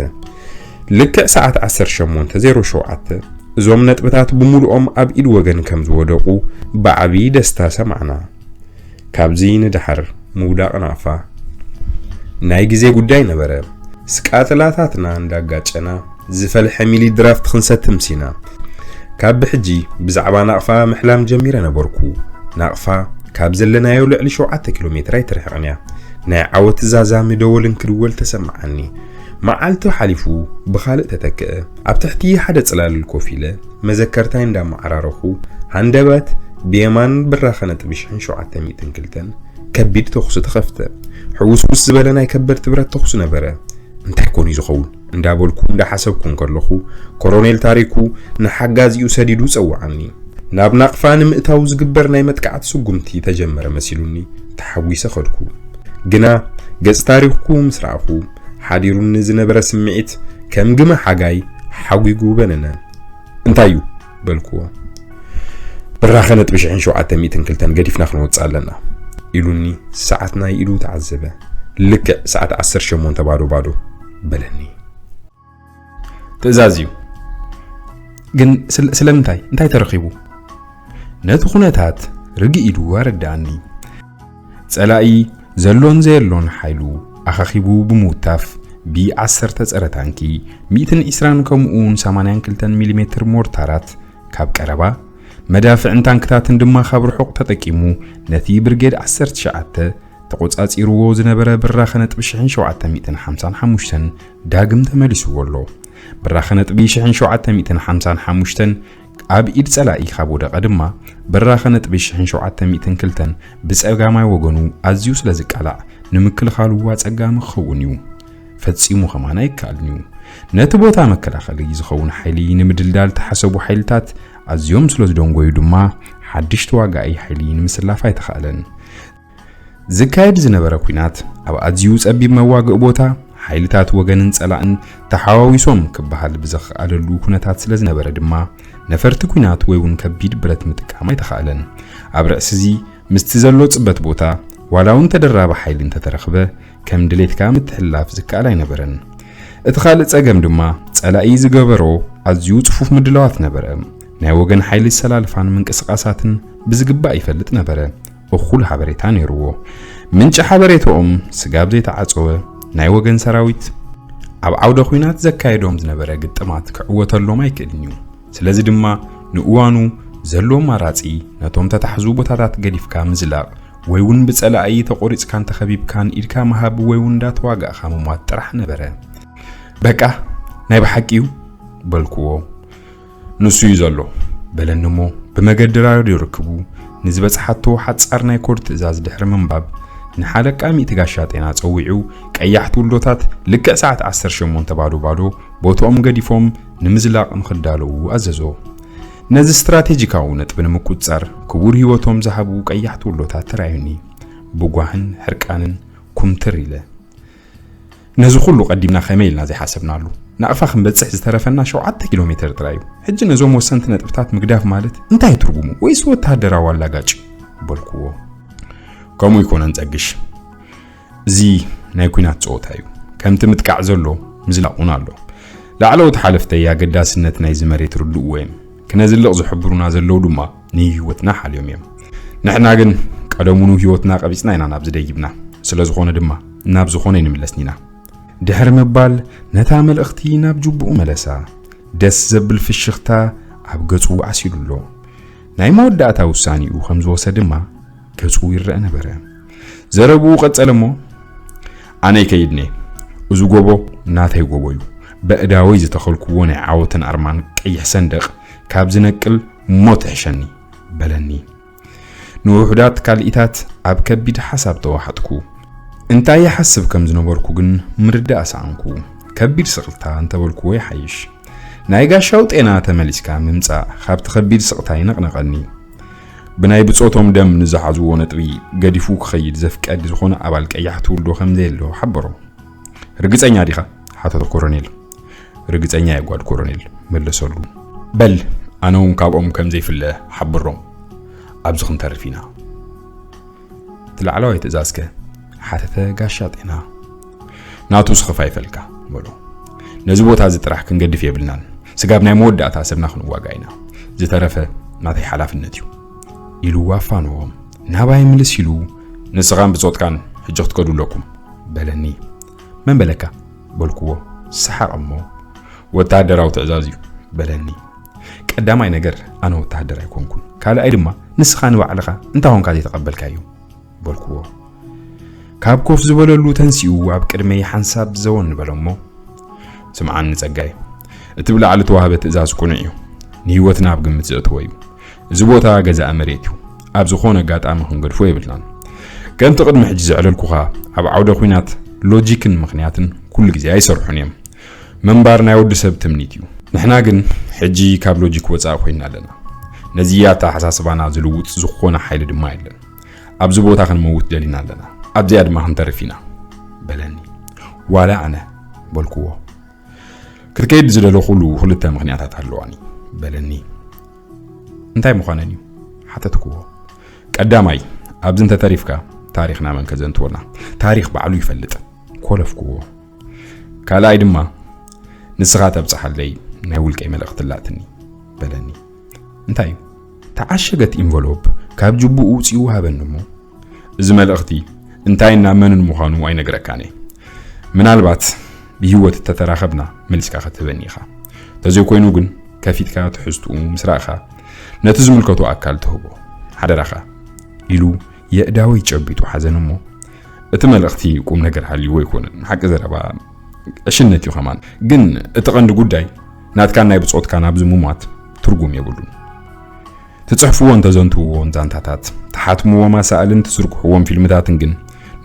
ልክዕ ሰዓት ዓሰርተ ሸሞንተ ዜሮ ሸውዓተ እዞም ነጥብታት ብምሉኦም ኣብ ኢድ ወገን ከም ዝወደቑ ብዓቢ ደስታ ሰማዕና። ካብዚ ንደሓር ምውዳቕ ናቕፋ ናይ ግዜ ጉዳይ ነበረ። ስቃጥላታትና እንዳጋጨና ዝፈልሐ ሚሊ ድራፍት ክንሰቲ ምሲና። ካብ ብሕጂ ብዛዕባ ናቕፋ ምሕላም ጀሚረ ነበርኩ። ናቕፋ ካብ ዘለናዮ ልዕሊ ሸውዓተ ኪሎ ሜትር ኣይትርሕቕን እያ። ናይ ዓወት ዛዛ ምደወልን ክድወል ተሰማዓኒ። መዓልቲ ሓሊፉ ብኻልእ ተተክአ። ኣብ ትሕቲ ሓደ ጽላል ኮፍ ኢለ መዘከርታይ እንዳመዓራረኹ፣ ሃንደበት ብየማን ብራኸ ነጥቢ ሽሕን ሸውዓተ ሚእትን ክልተን ከቢድ ተኹሲ ተኸፍተ። ሕውስውስ ዝበለ ናይ ከበድቲ ብረት ተኹሲ ነበረ። እንታይ ኮን እዩ ዝኸውን እንዳበልኩ እንዳሓሰብኩ እንከለኹ፣ ኮሮኔል ታሪኩ ንሓጋዚኡ ሰዲዱ ጸውዓኒ። ናብ ናቕፋ ንምእታው ዝግበር ናይ መጥቃዕቲ ስጉምቲ ተጀመረ መሲሉኒ ተሓጒሰ ኸድኩ። ግና ገጽ ታሪኩ ምስ ረኣኹ፣ ሓዲሩኒ ዝነበረ ስምዒት ከም ግመ ሓጋይ ሓጒጉ በነነ። እንታይ እዩ በልክዎ። ብራኸ ነጥቢ ሽሕን ሸውዓተ ሚእትን ክልተን ገዲፍና ክንወጽእ ኣለና ኢሉኒ ሰዓት ናይ ኢዱ ተዓዘበ። ልክዕ ሰዓት ዓሰርተ ሸሞንተ ባዶ ባዶ በለኒ። ትእዛዝ እዩ። ግን ስለ- ስለምንታይ? እንታይ ተረኺቡ? ነቲ ኩነታት ርግእ ኢሉ ኣረዳኣኒ። ጸላኢ ዘሎን ዘየሎን ሓይሉ ኣኻኺቡ ብምውታፍ ቢ ዓሰርተ ጸረ ታንኪ፣ ሚእትን ዕስራን ከምኡውን ሰማንያን ክልተን ሚሊሜትር ሞርታራት ካብ ቀረባ፣ መዳፍዕን ታንክታትን ድማ ካብ ርሑቕ ተጠቂሙ ነቲ ብርጌድ ዓሰርተ ትሽዓተ ተቖጻጺርዎ ዝነበረ ብራኸ ነጥቢ ሽሕን ሸውዓተ ሚእትን ሓምሳን ሓሙሽተን ዳግም ተመሊስዎ ኣሎ። ብራኸ ነጥቢ ሽሕን ሸውዓተ ሚእትን ሓምሳን ሓሙሽተን ኣብ ኢድ ጸላኢ ካብ ወደቐ ድማ፣ ብራኸ ነጥቢ ሽሕን ሸውዓተ ሚእትን ክልተን ብጸጋማይ ወገኑ ኣዝዩ ስለ ዝቃላዕ፣ ንምክልኻሉ ኣጸጋሚ ክኸውን እዩ። ፈጺሙ ከማን ኣይከኣልን እዩ። ነቲ ቦታ መከላኸሊ ዝኸውን ሓይሊ ንምድልዳል ተሓሰቡ ሓይልታት ኣዝዮም ስለ ዝደንጎዩ ድማ፣ ሓድሽ ተዋጋኢ ሓይሊ ንምስላፍ ኣይተኻእለን። ዝካየድ ዝነበረ ኲናት ኣብ ኣዝዩ ጸቢብ መዋግኢ ቦታ፣ ሓይልታት ወገንን ጸላእን ተሓዋዊሶም ክበሃል ብዘኽኣለሉ ኩነታት ስለ ዝነበረ ድማ፣ ነፈርቲ ኲናት ወይ እውን ከቢድ ብረት ምጥቃም ኣይተኻእለን። ኣብ ርእሲ እዚ፣ ምስቲ ዘሎ ጽበት ቦታ፣ ዋላ እውን ተደራቢ ሓይሊ እንተተረኽበ፣ ከም ድሌትካ ምትሕልላፍ ዝከኣል ኣይነበረን። እቲ ካልእ ጸገም ድማ፣ ጸላኢ ዝገበሮ ኣዝዩ ጽፉፍ ምድላዋት ነበረ። ናይ ወገን ሓይሊ ሰላልፋን ምንቅስቓሳትን ብዝግባእ ይፈልጥ ነበረ። እኹል ሓበሬታ ነይርዎ። ምንጪ ሓበሬታኦም ስጋብ ዘይተዓጸወ፣ ናይ ወገን ሰራዊት ኣብ ዓውደ ኲናት ዘካየዶም ዝነበረ ግጥማት ክዕወተሎም ኣይክእልን እዩ። ስለዚ ድማ ንእዋኑ ዘሎ ኣማራጺ ነቶም ተታሕዙ ቦታታት ገዲፍካ ምዝላቕ ወይ እውን ብጸላኢ ተቖሪጽካን ተኸቢብካን ኢድካ ምሃብ ወይ እውን እንዳተዋጋእካ ምሟት ጥራሕ ነበረ። በቃ ናይ ብሓቂ እዩ በልክዎ። ንሱ እዩ ዘሎ በለኒ እሞ ብመገዲ ራድዮ ርክቡ ንዝበጽሓቶ ሓጻር ናይ ኮድ ትእዛዝ ድሕሪ ምንባብ ንሓለቃ ሚእቲ ጋሻ ጤና ጸዊዑ ቀያሕቲ ውልዶታት ልክዕ ሰዓት ዓሰርተ ሸሞንተ ባዶ ባዶ ቦትኦም ገዲፎም ንምዝላቕ ንኽዳለዉ ኣዘዞ። ነዚ ስትራቴጂካዊ ነጥቢ ንምቁጽጻር ክቡር ህይወቶም ዝሃቡ ቀያሕቲ ውልዶታት ተራእዩኒ። ብጓህን ሕርቃንን ኩምትር ኢለ። ነዚ ኩሉ ቀዲምና ከመይ ኢልና ዘይሓሰብናሉ? ናቕፋ ክንበጽሕ ዝተረፈና ሸውዓተ ኪሎ ሜትር ጥራይ እዩ። ሕጂ ነዞም ወሰንቲ ነጥብታት ምግዳፍ ማለት እንታይ እዩ ትርጉሙ? ወይስ ወተሃደራዊ ኣላጋጭ? በልክዎ። ከምኡ ይኮነን ጸግሽ። እዚ ናይ ኲናት ጸወታ እዩ። ከምቲ ምጥቃዕ ዘሎ ምዝላቕ እውን ኣሎ። ላዕለዎት ሓለፍተይ ኣገዳስነት ናይዚ መሬት ርድእዎ እዮም። ክነዝልቕ ዝሕብሩና ዘለዉ ድማ ንህይወትና ሓልዮም እዮም። ንሕና ግን ቀደሙኑ ህይወትና ቀቢጽና ኢና ናብዚ ደይብና። ስለ ዝኾነ ድማ ናብ ዝኾነ ኣይንምለስን ኢና። ድሕሪ ምባል ነታ መልእኽቲ ናብ ጅቡኡ መለሳ። ደስ ዘብል ፍሽኽታ ኣብ ገጹ ዓሲሉ ኣሎ። ናይ መወዳእታ ውሳኔኡ ከም ዝወሰደ ድማ ገጹ ይረአ ነበረ። ዘረብኡ ቀጸለ እሞ፣ ኣነ ይከይድኔ፣ እዚ ጎቦ ናተይ ጎቦ እዩ። በእዳወይ ዝተኸልኩዎ ናይ ዓወትን ኣርማን ቀይሕ ሰንደቕ ካብ ዝነቅል ሞት ይሕሸኒ በለኒ። ንውሑዳት ካልኢታት ኣብ ከቢድ ሓሳብ ተዋሓጥኩ። እንታይ ይሓስብ ከም ዝነበርኩ ግን ምርዳእ ሰኣንኩ። ከቢድ ስቕልታ እንተበልኩዎ ይሓይሽ። ናይ ጋሻው ጤና ተመሊስካ ምምጻእ ካብቲ ከቢድ ስቕታ ይነቕነቐኒ። ብናይ ብጾቶም ደም ንዝሓዝዎ ነጥቢ ገዲፉ ክኸይድ ዘፍቀድ ዝኾነ ኣባል ቀያሕቲ ውልዶ ከም ዘየሎ ሓበሮም። ርግጸኛ ዲኻ? ሓተቶ ኮሮኔል። ርግጸኛ እየ ጓድ ኮሮኔል፣ መለሰሉ። በል ኣነ እውን ካብኦም ከም ዘይፍለ ሓብሮም፣ ኣብዚ ክንተርፍ ኢና። እቲ ላዕለዋይ ትእዛዝከ? ሓተተ ጋሻ ጤና። ናቱ ስኽፍ ኣይፈልካ በሎ። ነዚ ቦታ እዚ ጥራሕ ክንገድፍ የብልናን። ስጋብ ናይ መወዳእታ ሰብና ክንዋጋ ኢና። ዝተረፈ ናተይ ሓላፍነት እዩ ኢሉ ኣፋንዎም። ናባይ ምልስ ኢሉ፣ ንስኻን ብጾትካን ሕጂ ክትከዱ ኣለኩም በለኒ። መን በለካ በልኩዎ። ሰሓቕ እሞ፣ ወተሃደራዊ ትእዛዝ እዩ በለኒ። ቀዳማይ ነገር ኣነ ወተሃደር ኣይኮንኩን፣ ካልኣይ ድማ ንስኻ ንባዕልኻ እንታይ ኾንካ ዘይተቐበልካዮ በልኩዎ። ካብ ኮፍ ዝበለሉ ተንሲኡ ኣብ ቅድመይ ሓንሳብ ዘወን በለ እሞ፣ ስምዓኒ ጸጋይ፣ እቲ ብላዕሊ ተዋህበ ትእዛዝ ቅኑዕ እዩ። ንህይወትና ኣብ ግምት ዘእተወ እዩ። እዚ ቦታ ገዛኢ መሬት እዩ። ኣብ ዝኾነ ኣጋጣሚ ክንገድፎ የብልናን። ከምቲ ቅድሚ ሕጂ ዘዕለልኩኻ፣ ኣብ ዓውደ ኲናት ሎጂክን ምኽንያትን ኩሉ ግዜ ኣይሰርሑን እዮም። ምንባር ናይ ወዲ ሰብ ትምኒት እዩ። ንሕና ግን ሕጂ ካብ ሎጂክ ወጻኢ ኮይና ኣለና። ነዚ ኣተሓሳስባና ዝልውጥ ዝኾነ ሓይሊ ድማ የለን። ኣብዚ ቦታ ክንመውት ደሊና ኣለና። ኣብዚኣ ድማ ክንተርፍ ኢና በለኒ። ዋላ ኣነ በልኩዎ። ክትከይድ ዝደለኹሉ ክልተ ምኽንያታት ኣለዋኒ በለኒ። እንታይ ምዃነን እዩ ሓተትኩዎ። ቀዳማይ፣ ኣብዚ እንተተሪፍካ ታሪኽና መን ከዘንትወልና? ታሪኽ ባዕሉ ይፈልጥ። ኮለፍኩዎ። ካልኣይ ድማ፣ ንስኻ ተብጽሓለይ ናይ ውልቀይ መልእኽቲ ኣላትኒ በለኒ። እንታይ እዩ? ተዓሸገት ኢንቨሎፕ ካብ ጅቡኡ ውፅኡ ሃበኒ እሞ፣ እዚ መልእኽቲ እንታይን ናብ መንን ምዃኑ ኣይነግረካን እየ። ምናልባት ብህይወት እተተራኸብና መሊስካ ክትህበኒ ኢኻ። ተዘይኮይኑ ግን ከፊትካ ትሕዝትኡ ምስ ረኣኻ ነቲ ዝምልከቶ ኣካል ትህቦ። ሓደራኻ ኢሉ የእዳወይ ጨቢጡ ሓዘን እሞ፣ እቲ መልእኽቲ ቁም ነገር ሃልይዎ ኣይኮነን። ሓቂ ዘረባ ዕሽነት እዩ ከማን። ግን እቲ ቀንዲ ጉዳይ ናትካን ናይ ብጾትካን ኣብዚ ምሟት ትርጉም የብሉን። ትጽሕፍዎን ተዘንትውዎን ዛንታታት፣ ትሓትምዎም ኣሳእልን ትዝርግሕዎም ፊልምታትን ግን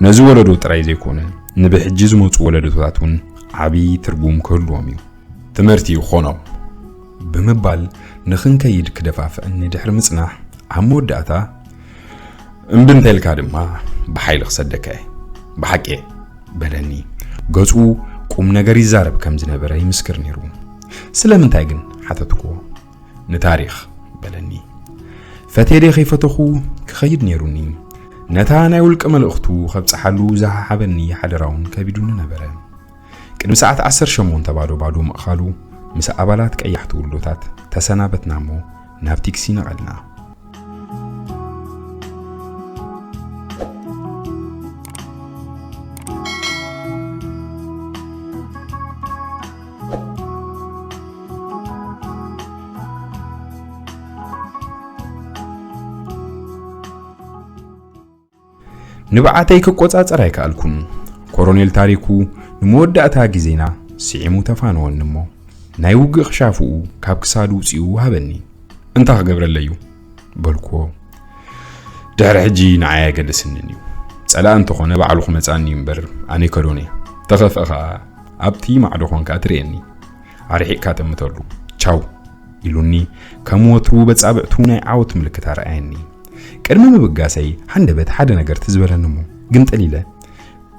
ነዚ ወለዶ ጥራይ ዘይኮነ፣ ንብሕጂ ዝመጹ ወለዶታት እውን ዓቢ ትርጉም ክህልዎም እዩ። ትምህርቲ ይኾኖም ብምባል ንኽንከይድ ክደፋፍአኒ ድሕሪ ምጽናሕ፣ ኣብ መወዳእታ፣ እምቢ እንተልካ ድማ ብሓይሊ ክሰደካ እየ። ብሓቂ እየ በለኒ። ገጹ ቁም ነገር ይዛረብ ከም ዝነበረ ይምስክር ነይሩ። ስለምንታይ ግን ሓተትኩዎ። ንታሪኽ በለኒ። ፈትየ ደየ ከይፈተኹ ክኸይድ ነይሩኒ። ነታ ናይ ውልቂ መልእኽቱ ከብጽሓሉ ዝሃሃበኒ ሓደራውን ከቢዱኒ ነበረ። ቅድሚ ሰዓት ዓሰርተ ሸሞንተ ባዶ ባዶ ምእኻሉ ምስ ኣባላት ቀያሕቲ ውልዶታት ተሰናበትና እሞ ናብ ቲክሲ ነቐልና። ንብዓተይ ክቆጻጸር ኣይከኣልኩን። ኮሮኔል ታሪኩ ንመወዳእታ ግዜና ስዒሙ ተፋነወኒ እሞ፣ ናይ ውግእ ክሻፍኡ ካብ ክሳዱ ውጽኡ ሃበኒ። "እንታይ ክገብረለይ እዩ?" በልኩዎ። "ድሕሪ ሕጂ ንዓይ ኣየገድስንን እዩ። ጸላኢ እንተኾነ ባዕሉ ክመጻኒ እዩ እምበር፣ ኣነ ይከዶን እየ። ተኸፍአ ኸኣ ኣብቲ ማዕዶ ኾንካ ትርእየኒ። ኣርሒቕካ ጠምተሉ። ቻው!" ኢሉኒ፣ ከም ወትሩ በጻብዕቱ ናይ ዓወት ምልክት ኣርኣየኒ። ቅድሚ ምብጋሰይ ሃንደበት ሓደ ነገር ትዝ በለኒ እሞ፣ ግምጥል ኢለ፣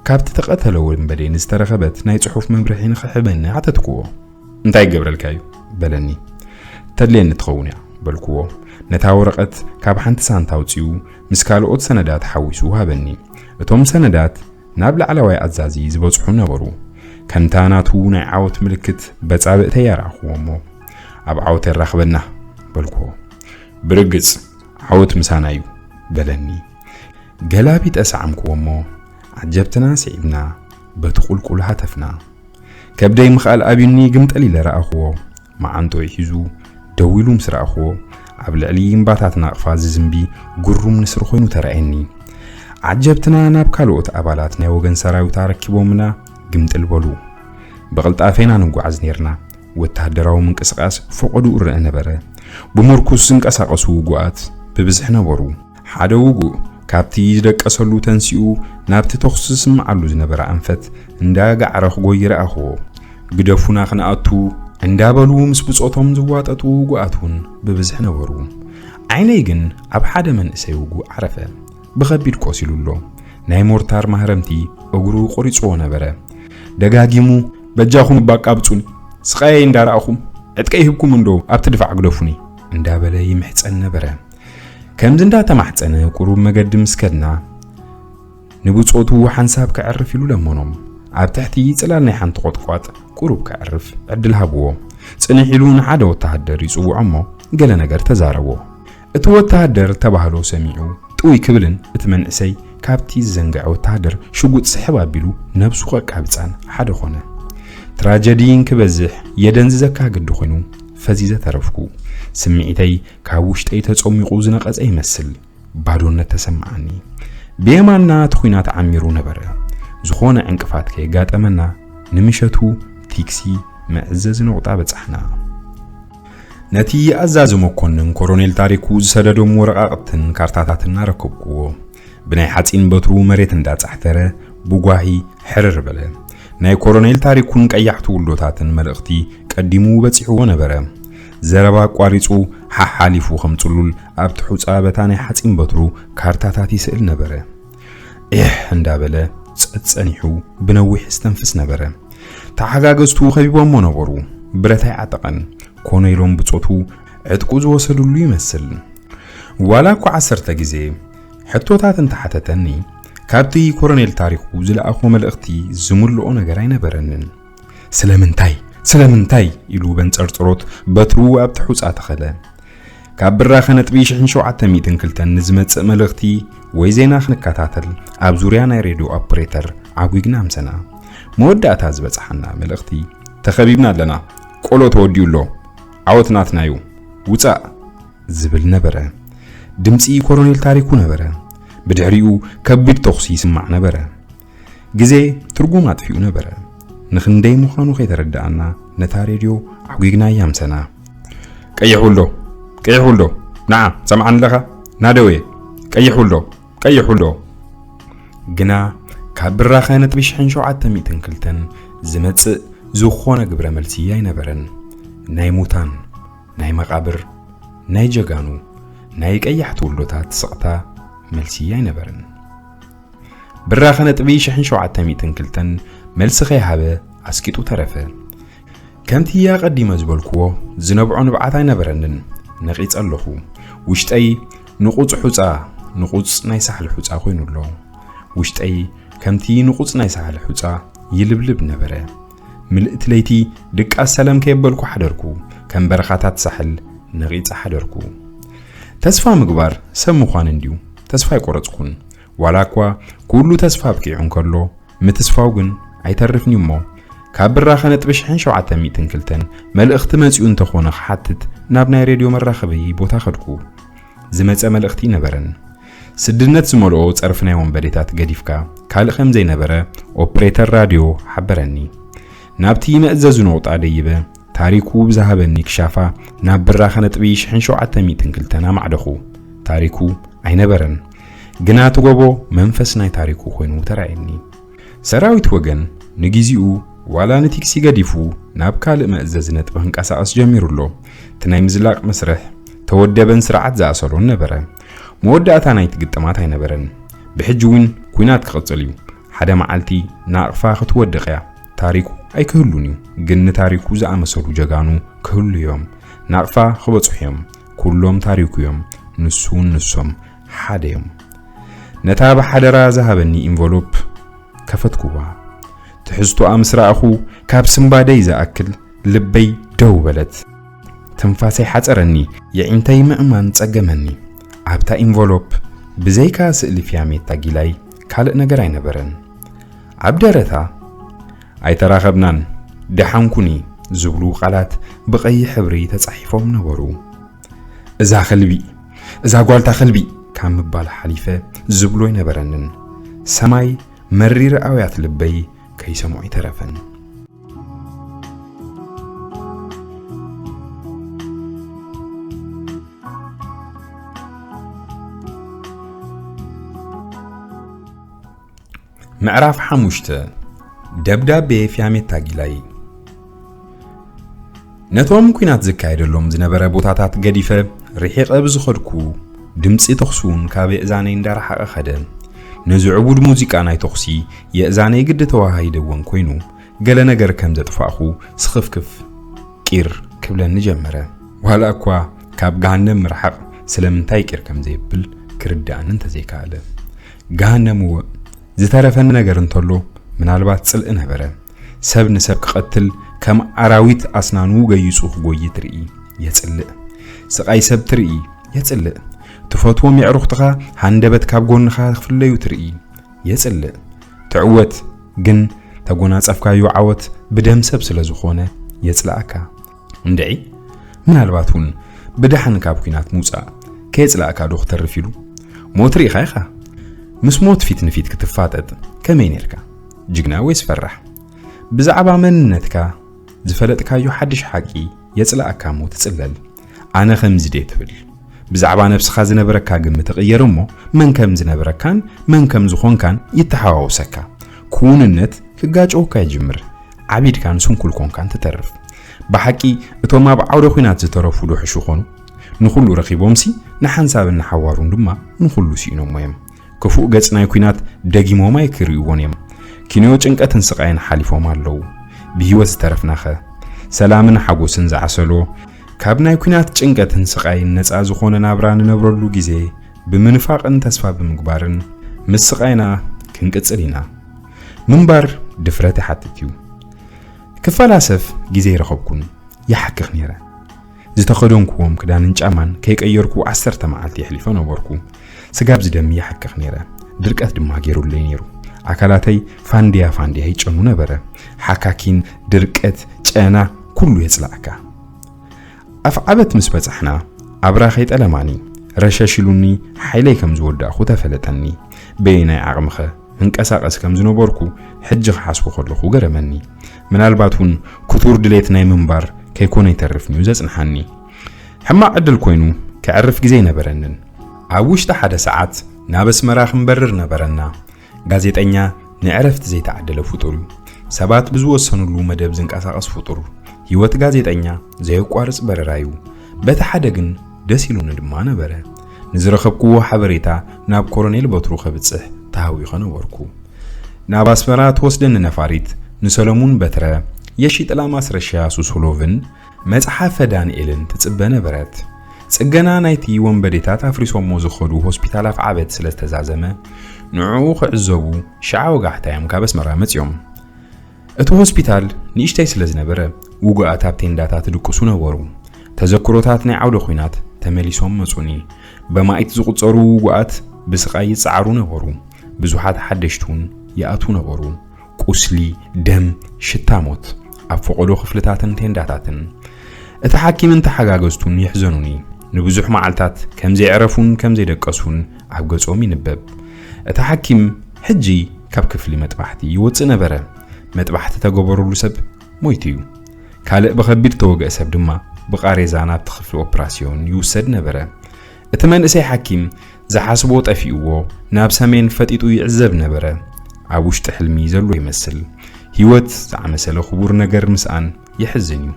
ካብቲ ተቐተለ ወንበዴ ንዝተረኸበት ናይ ጽሑፍ መምርሒ ንኽሕበኒ ሓተትክዎ። "እንታይ ይገብረልካ እዩ?" በለኒ። "ተድልየኒ ትኸውን እያ" በልክዎ። ነታ ወረቐት ካብ ሓንቲ ሳንታ ኣውጺኡ፣ ምስ ካልኦት ሰነዳት ሓዊሱ ሃበኒ። እቶም ሰነዳት ናብ ላዕለዋይ ኣዛዚ ዝበጽሑ ነበሩ። ከምታ ናቱ ናይ ዓወት ምልክት በጻብዕተይ ኣርኣኽዎ እሞ፣ "ኣብ ዓወት የራኽበና" በልክዎ። "ብርግጽ ዓወት ምሳና እዩ" በለኒ። ገላቢጠ ሰዓምክዎ እሞ፣ ዓጀብትና ስዒብና በቲ ቁልቁል ሃተፍና። ከብደይ ምኽኣል ኣብዩኒ ግምጠል ኢለ ረኣኽዎ። መዓንጥኡ ሒዙ ደው ኢሉ ምስ ረኣኽዎ፣ ኣብ ልዕሊ እምባታት ናቕፋ ዝዝንቢ ግሩም ንስሪ ኮይኑ ተራእየኒ። ዓጀብትና ናብ ካልኦት ኣባላት ናይ ወገን ሰራዊት ኣረኪቦምና፣ ግምጥል በሉ። ብቕልጣፈ ኢና ንጓዓዝ ኔርና። ወተሃደራዊ ምንቅስቓስ ፈቐድኡ ይረኣ ነበረ። ብምርኩስ ዝንቀሳቐሱ ውጉኣት ብብዝሒ ነበሩ። ሓደ ውጉእ ካብቲ ዝደቀሰሉ ተንሲኡ ናብቲ ተኹሲ ዝስምዓሉ ዝነበረ ኣንፈት እንዳጋዕረ ክጎይ ረኣኽዎ። ግደፉና ክንኣቱ እንዳበሉ ምስ ብጾቶም ዝዋጠጡ ውጉኣት እውን ብብዝሒ ነበሩ። ዓይነይ ግን ኣብ ሓደ መንእሰይ ውጉእ ዓረፈ። ብኸቢድ ቆሲሉ ኣሎ። ናይ ሞርታር ማህረምቲ እግሩ ቆሪጽዎ ነበረ። ደጋጊሙ፣ "በጃኹም ባቃ ብጹኒ፣ ስቓየይ እንዳረኣኹም ዕጥቀይ ሂብኩም እንዶ ኣብቲ ድፋዕ ግደፉኒ" እንዳበለ ይምሕጸን ነበረ። ከምዚ እንዳተማሕጸነ ቁሩብ መገዲ ምስ ከድና፣ ንብጾቱ ሓንሳብ ከዕርፍ ኢሉ ለመኖም። ኣብ ትሕቲ ጽላል ናይ ሓንቲ ቆጥቋጥ ቁሩብ ከዕርፍ ዕድል ሃብዎ። ጽንሕ ኢሉ ንሓደ ወተሃደር ይጽውዖ እሞ ገለ ነገር ተዛረቦ። እቲ ወተሃደር ተባህሎ ሰሚዑ ጥውይ ክብልን እቲ መንእሰይ ካብቲ ዝዘንግዐ ወተሃደር ሽጉጥ ስሕብ ኣቢሉ ነብሱ ከቃብጻን ሓደ ኾነ። ትራጀዲ እንክበዝሕ የደንዝዘካ ግዲ ኾይኑ ፈዚዘ ተረፍኩ። ስምዒተይ ካብ ውሽጠይ ተጸሚቑ ዝነቐጸ ይመስል። ባዶነት ተሰምዓኒ። ብየማንና እቲ ኲናት ዓሚሩ ነበረ። ዝኾነ ዕንቅፋት ከየጋጠመና ንምሸቱ ቲክሲ መዕዘዚ ነቑጣ በጻሕና። ነቲ ኣዛዚ መኮንን ኮሎኔል ታሪኩ ዝሰደዶም ወረቓቕትን ካርታታትን ኣረከብኩዎ። ብናይ ሓጺን በትሩ መሬት እንዳጻሕተረ ብጓሂ ሕርር በለ። ናይ ኮሎኔል ታሪኩን ቀያሕቲ ውሎታትን መልእኽቲ ቀዲሙ በጺሕዎ ነበረ። ዘረባ ኣቋሪጹ ሓሓሊፉ ከም ጽሉል ኣብቲ ሑጻ በታ ናይ ሓጺን በትሩ ካርታታት ይስእል ነበረ። ኤሕ እንዳበለ ጸጸኒሑ ብነዊሕ ዝተንፍስ ነበረ። ተሓጋገዝቱ ከቢቦሞ ነበሩ። ብረት ኣይዓጠቐን። ኮነ ኢሎም ብጾቱ ዕጥቁ ዝወሰድሉ ይመስል። ዋላ እኳ ዓሰርተ ግዜ ሕቶታት እንተሓተተኒ፣ ካብቲ ኮሎኔል ታሪኩ ዝለኣኾ መልእኽቲ ዝምልኦ ነገር ኣይነበረንን። "ስለምንታይ? ስለምንታይ?" ኢሉ በንጸርጽሮት በትሩ ኣብቲ ሑጻ ተኸለ። ካብ ብራኸ ነጥቢ ሽሕን ሸውዓተ ሚእትን ክልተን ንዝመጽእ መልእኽቲ ወይ ዜና ክንከታተል ኣብ ዙርያ ናይ ሬድዮ ኦፕሬተር ዓጒግና ኣምሰና። መወዳእታ ዝበጽሓና መልእኽቲ፣ "ተኸቢብና ኣለና፣ ቆሎ ተወዲኡ ኣሎ፣ ዓወት ናትና እዩ፣ ውጻእ!" ዝብል ነበረ። ድምጺ ኮሎኔል ታሪኩ ነበረ። ብድሕሪኡ ከቢድ ተኹሲ ይስማዕ ነበረ። ግዜ ትርጉም ኣጥፊኡ ነበረ። ንኽንደይ ምዃኑ ከይተረድኣና ነታ ሬድዮ ዓጒግናያ ኣምሰና። "ቀይሕ ውልዶ፣ ቀይሕ ውልዶ፣ ንዓ፣ ትሰምዓኒ ኣለኻ? ናደው እየ፣ ቀይሕ ውልዶ፣ ቀይሕ ውልዶ!" ግና ካብ ብራኸ ነጥቢ ሽሕን ሸውዓተ ሚእትን ክልተን ዝመጽእ ዝኾነ ግብረ መልሲ ኣይነበረን። ናይ ሙታን፣ ናይ መቓብር፣ ናይ ጀጋኑ፣ ናይ ቀያሕቲ ውልዶታት ስቕታ መልሲ ኣይነበረን። ብራኸ ነጥቢ ሽሕን ሸውዓተ ሚእትን ክልተን መልሲ ከይሃበ ኣስቂጡ ተረፈ። ከምቲ ኣቐዲመ ዝበልክዎ ዝነብዖ ንብዓት ኣይነበረንን። ነቒጸ ኣለኹ። ውሽጠይ ንቑጽ ሑጻ፣ ንቑጽ ናይ ሳሕሊ ሑጻ ኮይኑ ኣሎ። ውሽጠይ ከምቲ ንቑጽ ናይ ሳሕሊ ሑጻ ይልብልብ ነበረ። ምልእቲ ለይቲ ድቃስ ሰለም ከየበልኩ ሓደርኩ። ከም በረኻታት ሳሕል ነቒጸ ሓደርኩ። ተስፋ ምግባር ሰብ ምዃን እንድዩ። ተስፋ ኣይቆረጽኩን። ዋላ እኳ ኩሉ ተስፋ ኣብቂዑ እንከሎ፣ ምትስፋው ግን ኣይተርፍን እዩ እሞ፣ ካብ ብራኸ ነጥቢ ሽሕን ሸውዓተ ሚእትን ክልተን መልእኽቲ መጺኡ እንተኾነ ክሓትት ናብ ናይ ሬድዮ መራኸቢ ቦታ ከድኩ። ዝመጸ መልእኽቲ ነበረን። ስድነት ዝመልኦ ጸርፊ ናይ ወንበዴታት ገዲፍካ ካልእ ከም ዘይነበረ ኦፕሬተር ራድዮ ሓበረኒ። ናብቲ መእዘዚ ነቑጣ ደይበ፣ ታሪኩ ብዝሃበኒ ክሻፋ ናብ ብራኸ ነጥቢ ሽሕን ሸውዓተ ሚእትን ክልተን ኣማዕደኹ። ታሪኩ ኣይነበረን። ግና እቲ ጎቦ መንፈስ ናይ ታሪኩ ኮይኑ ተራእየኒ። ሰራዊት ወገን ንግዜኡ ዋላ ንቲክሲ ገዲፉ ናብ ካልእ መእዘዚ ነጥቢ ክንቀሳቐስ ጀሚሩ ኣሎ። እቲ ናይ ምዝላቕ መስርሕ ተወደበን ስርዓት ዝኣሰሎን ነበረ። መወዳእታ ናይቲ ግጥማት ኣይነበረን። ብሕጂ እውን ኲናት ክቕጽል እዩ። ሓደ መዓልቲ ናቕፋ ክትወድቕ እያ። ታሪኩ ኣይክህሉን እዩ፣ ግን ንታሪኩ ዝኣመሰሉ ጀጋኑ ክህሉ እዮም። ናቕፋ ክበጽሑ እዮም። ኩሎም ታሪኩ እዮም። ንሱ ንሶም ሓደ እዮም። ነታ ብሓደራ ዝሃበኒ ኢንቨሎፕ ከፈትኩዋ። ትሕዝቶኣ ምስ ረኣኹ፣ ካብ ስንባደይ ዝኣክል ልበይ ደው በለት። ትንፋሰይ ሓጸረኒ፣ የዒንተይ ምእማን ጸገመኒ። ኣብታ ኢንቨሎፕ ብዘይካ ስእሊ ፊያሜታ ጊላይ ካልእ ነገር ኣይነበረን። ኣብ ደረታ፣ "ኣይተራኸብናን፣ ደሓን ኩኒ" ዝብሉ ቃላት ብቐይሕ ሕብሪ ተጻሒፎም ነበሩ። "እዛ ከልቢ፣ እዛ ጓልታ ከልቢ" ካብ ምባል ሓሊፈ ዝብሎ ኣይነበረንን። ሰማይ መሪር ኣውያት ልበይ ከይሰምዖ ኣይተረፈን። ምዕራፍ ሓሙሽተ። ደብዳቤ ፊያሜታ ጊላይ። ነቶም ኲናት ዝካየደሎም ዝነበረ ቦታታት ገዲፈ ርሒቐ ብዝኸድኩ፣ ድምጺ ተኹሲ እውን ካብ የእዛነይ እንዳረሓቐ ኸደ። ነዚ ዕቡድ ሙዚቃ ናይ ተኹሲ የእዛነይ ግዲ ተወሃሂደወን ኮይኑ፣ ገለ ነገር ከም ዘጥፋእኹ ስኽፍክፍ ቂር ክብለኒ ጀመረ። ዋላ እኳ ካብ ገሃነም ምርሓቕ ስለምንታይ ቂር ከም ዘየብል ክርድኣኒ እንተዘይከኣለ። ገሃነም እወ፣ ዝተረፈኒ ነገር እንተሎ ምናልባት ጽልኢ ነበረ። ሰብ ንሰብ ክቐትል ከም ኣራዊት ኣስናኑ ገይጹ ክጎዪ ትርኢ፣ የጽልእ። ስቓይ ሰብ ትርኢ፣ የጽልእ። ትፈትዎም የዕሩኽትኻ ሃንደበት ካብ ጎንኻ ክፍለዩ ትርኢ፣ የጽልእ። ትዕወት፣ ግን ተጎናጸፍካዮ ዓወት ብደም ሰብ ስለ ዝኾነ የጽልኣካ። እንድዒ፣ ምናልባት እውን ብደሓን ካብ ኲናት ምውጻእ ከየጽላእካ ዶ ክተርፍ ኢሉ? ሞት ርኢኻ ኢኻ። ምስ ሞት ፊት ንፊት ክትፋጠጥ ከመይ ኔርካ? ጅግና ወይስ ፈራሕ? ብዛዕባ መንነትካ ዝፈለጥካዮ ሓድሽ ሓቂ የጽላእካ እሞ ትጽለል። ኣነ ከምዚ ድየ ትብል? ብዛዕባ ነብስኻ ዝነበረካ ግምት ይቕየር እሞ፣ መን ከም ዝነበረካን መን ከም ዝኾንካን ይተሓዋወሰካ። ክውንነት ክጋጨወካ ይጅምር። ዓቢድካን ስንኩል ኮንካን ትተርፍ። ብሓቂ እቶም ኣብ ዓውደ ኲናት ዝተረፉ ዶ ሕሹ ኾኑ? ንኹሉ ረኺቦምሲ ንሓንሳብን ንሓዋሩን ድማ ንኹሉ ስኢኖሞ እዮም። ክፉእ ገጽ ናይ ኲናት ደጊሞም ኣይክርእይዎን እዮም። ኪንዮ ጭንቀትን ስቓይን ሓሊፎም ኣለዉ። ብህይወት ዝተረፍናኸ? ሰላምን ሓጎስን ዝዓሰሎ፣ ካብ ናይ ኲናት ጭንቀትን ስቓይን ነጻ ዝኾነ ናብራ ንነብረሉ ግዜ ብምንፋቕን ተስፋ ብምግባርን ምስ ስቓይና ክንቅጽል ኢና። ምንባር ድፍረት ይሓትት እዩ። ክፈላሰፍ ግዜ ኣይረኸብኩን። ይሓክኽ ነይረ። ዝተኸደንኩዎም ክዳንን ጫማን ከይቀየርኩ ዓሰርተ መዓልቲ የሕሊፈ ነበርኩ። ስጋብ ዝደሚ ይሓክኽ ነይረ። ድርቀት ድማ ገይሩለይ ነይሩ። ኣካላተይ ፋንድያ ፋንድያ ይጨኑ ነበረ። ሓካኪን፣ ድርቀት፣ ጨና፣ ኩሉ የጽላእካ። ኣፍዓበት ምስ በጻሕና፣ ኣብራኸይ ጠለማኒ፣ ረሸሽ ኢሉኒ፣ ሓይለይ ከም ዝወዳእኹ ተፈለጠኒ። በየናይ ዓቕምኸ እንቀሳቐስ ከም ዝነበርኩ ሕጂ ክሓስቦ ከለኹ ገረመኒ። ምናልባት እውን ክቱር ድሌት ናይ ምንባር ከይኮነ ይተርፍን'ዩ ዘጽንሓኒ። ሕማቕ ዕድል ኮይኑ፣ ከዕርፍ ግዜ ኣይነበረንን። ኣብ ውሽጢ ሓደ ሰዓት ናብ ኣስመራ ክንበርር ነበረና። ጋዜጠኛ ንዕረፍቲ ዘይተዓደለ ፍጡር እዩ። ሰባት ብዝወሰኑሉ መደብ ዝንቀሳቐስ ፍጡር። ህይወት ጋዜጠኛ ዘየቋርጽ በረራ እዩ። በቲ ሓደ ግን ደስ ኢሉኒ ድማ ነበረ። ንዝረኸብክዎ ሓበሬታ ናብ ኮሎኔል በትሩ ከብጽሕ ተሃዊኸ ነበርኩ። ናብ ኣስመራ ትወስደኒ ነፋሪት ንሰለሙን በትረ፣ የሺጥላ ማስረሻ ሱሱሎቭን መጽሓፈ ዳንኤልን ትጽበ ነበረት። ጽገና ናይቲ ወንበዴታት ኣፍሪሶሞ ዝኸዱ ሆስፒታል ኣፍዓበት ስለ ዝተዛዘመ፣ ንዕኡ ክዕዘቡ ሽዓ ወጋሕታ እዮም ካብ ኣስመራ መጺኦም። እቲ ሆስፒታል ንእሽተይ ስለ ዝነበረ፣ ውጉኣት ኣብ ቴንዳታት ይድቅሱ ነበሩ። ተዘክሮታት ናይ ዓውደ ኲናት ተመሊሶም መጹኒ። በማኢት ዝቑጸሩ ውጉኣት ብስቓይ ይጸዓሩ ነበሩ። ብዙሓት ሓደሽቲ እውን ይኣትዉ ነበሩ። ቁስሊ፣ ደም፣ ሽታ ሞት ኣብ ፈቐዶ ክፍልታትን ቴንዳታትን። እቲ ሓኪምን ተሓጋገዝቱን የሕዘኑኒ። ንብዙሕ መዓልታት ከም ዘየዕረፉን ከም ዘይደቀሱን ኣብ ገጾም ይንበብ። እቲ ሓኪም ሕጂ ካብ ክፍሊ መጥባሕቲ ይወጽእ ነበረ። መጥባሕቲ ተገበረሉ ሰብ ሞይቱ እዩ። ካልእ ብኸቢድ ተወግአ ሰብ ድማ ብቓሬዛ ናብቲ ክፍሊ ኦፕራስዮን ይውሰድ ነበረ። እቲ መንእሰይ ሓኪም ዝሓስቦ ጠፊእዎ ናብ ሰሜን ፈጢጡ ይዕዘብ ነበረ። ኣብ ውሽጢ ሕልሚ ዘሎ ይመስል። ህይወት ዝኣመሰለ ክቡር ነገር ምስኣን የሕዝን እዩ።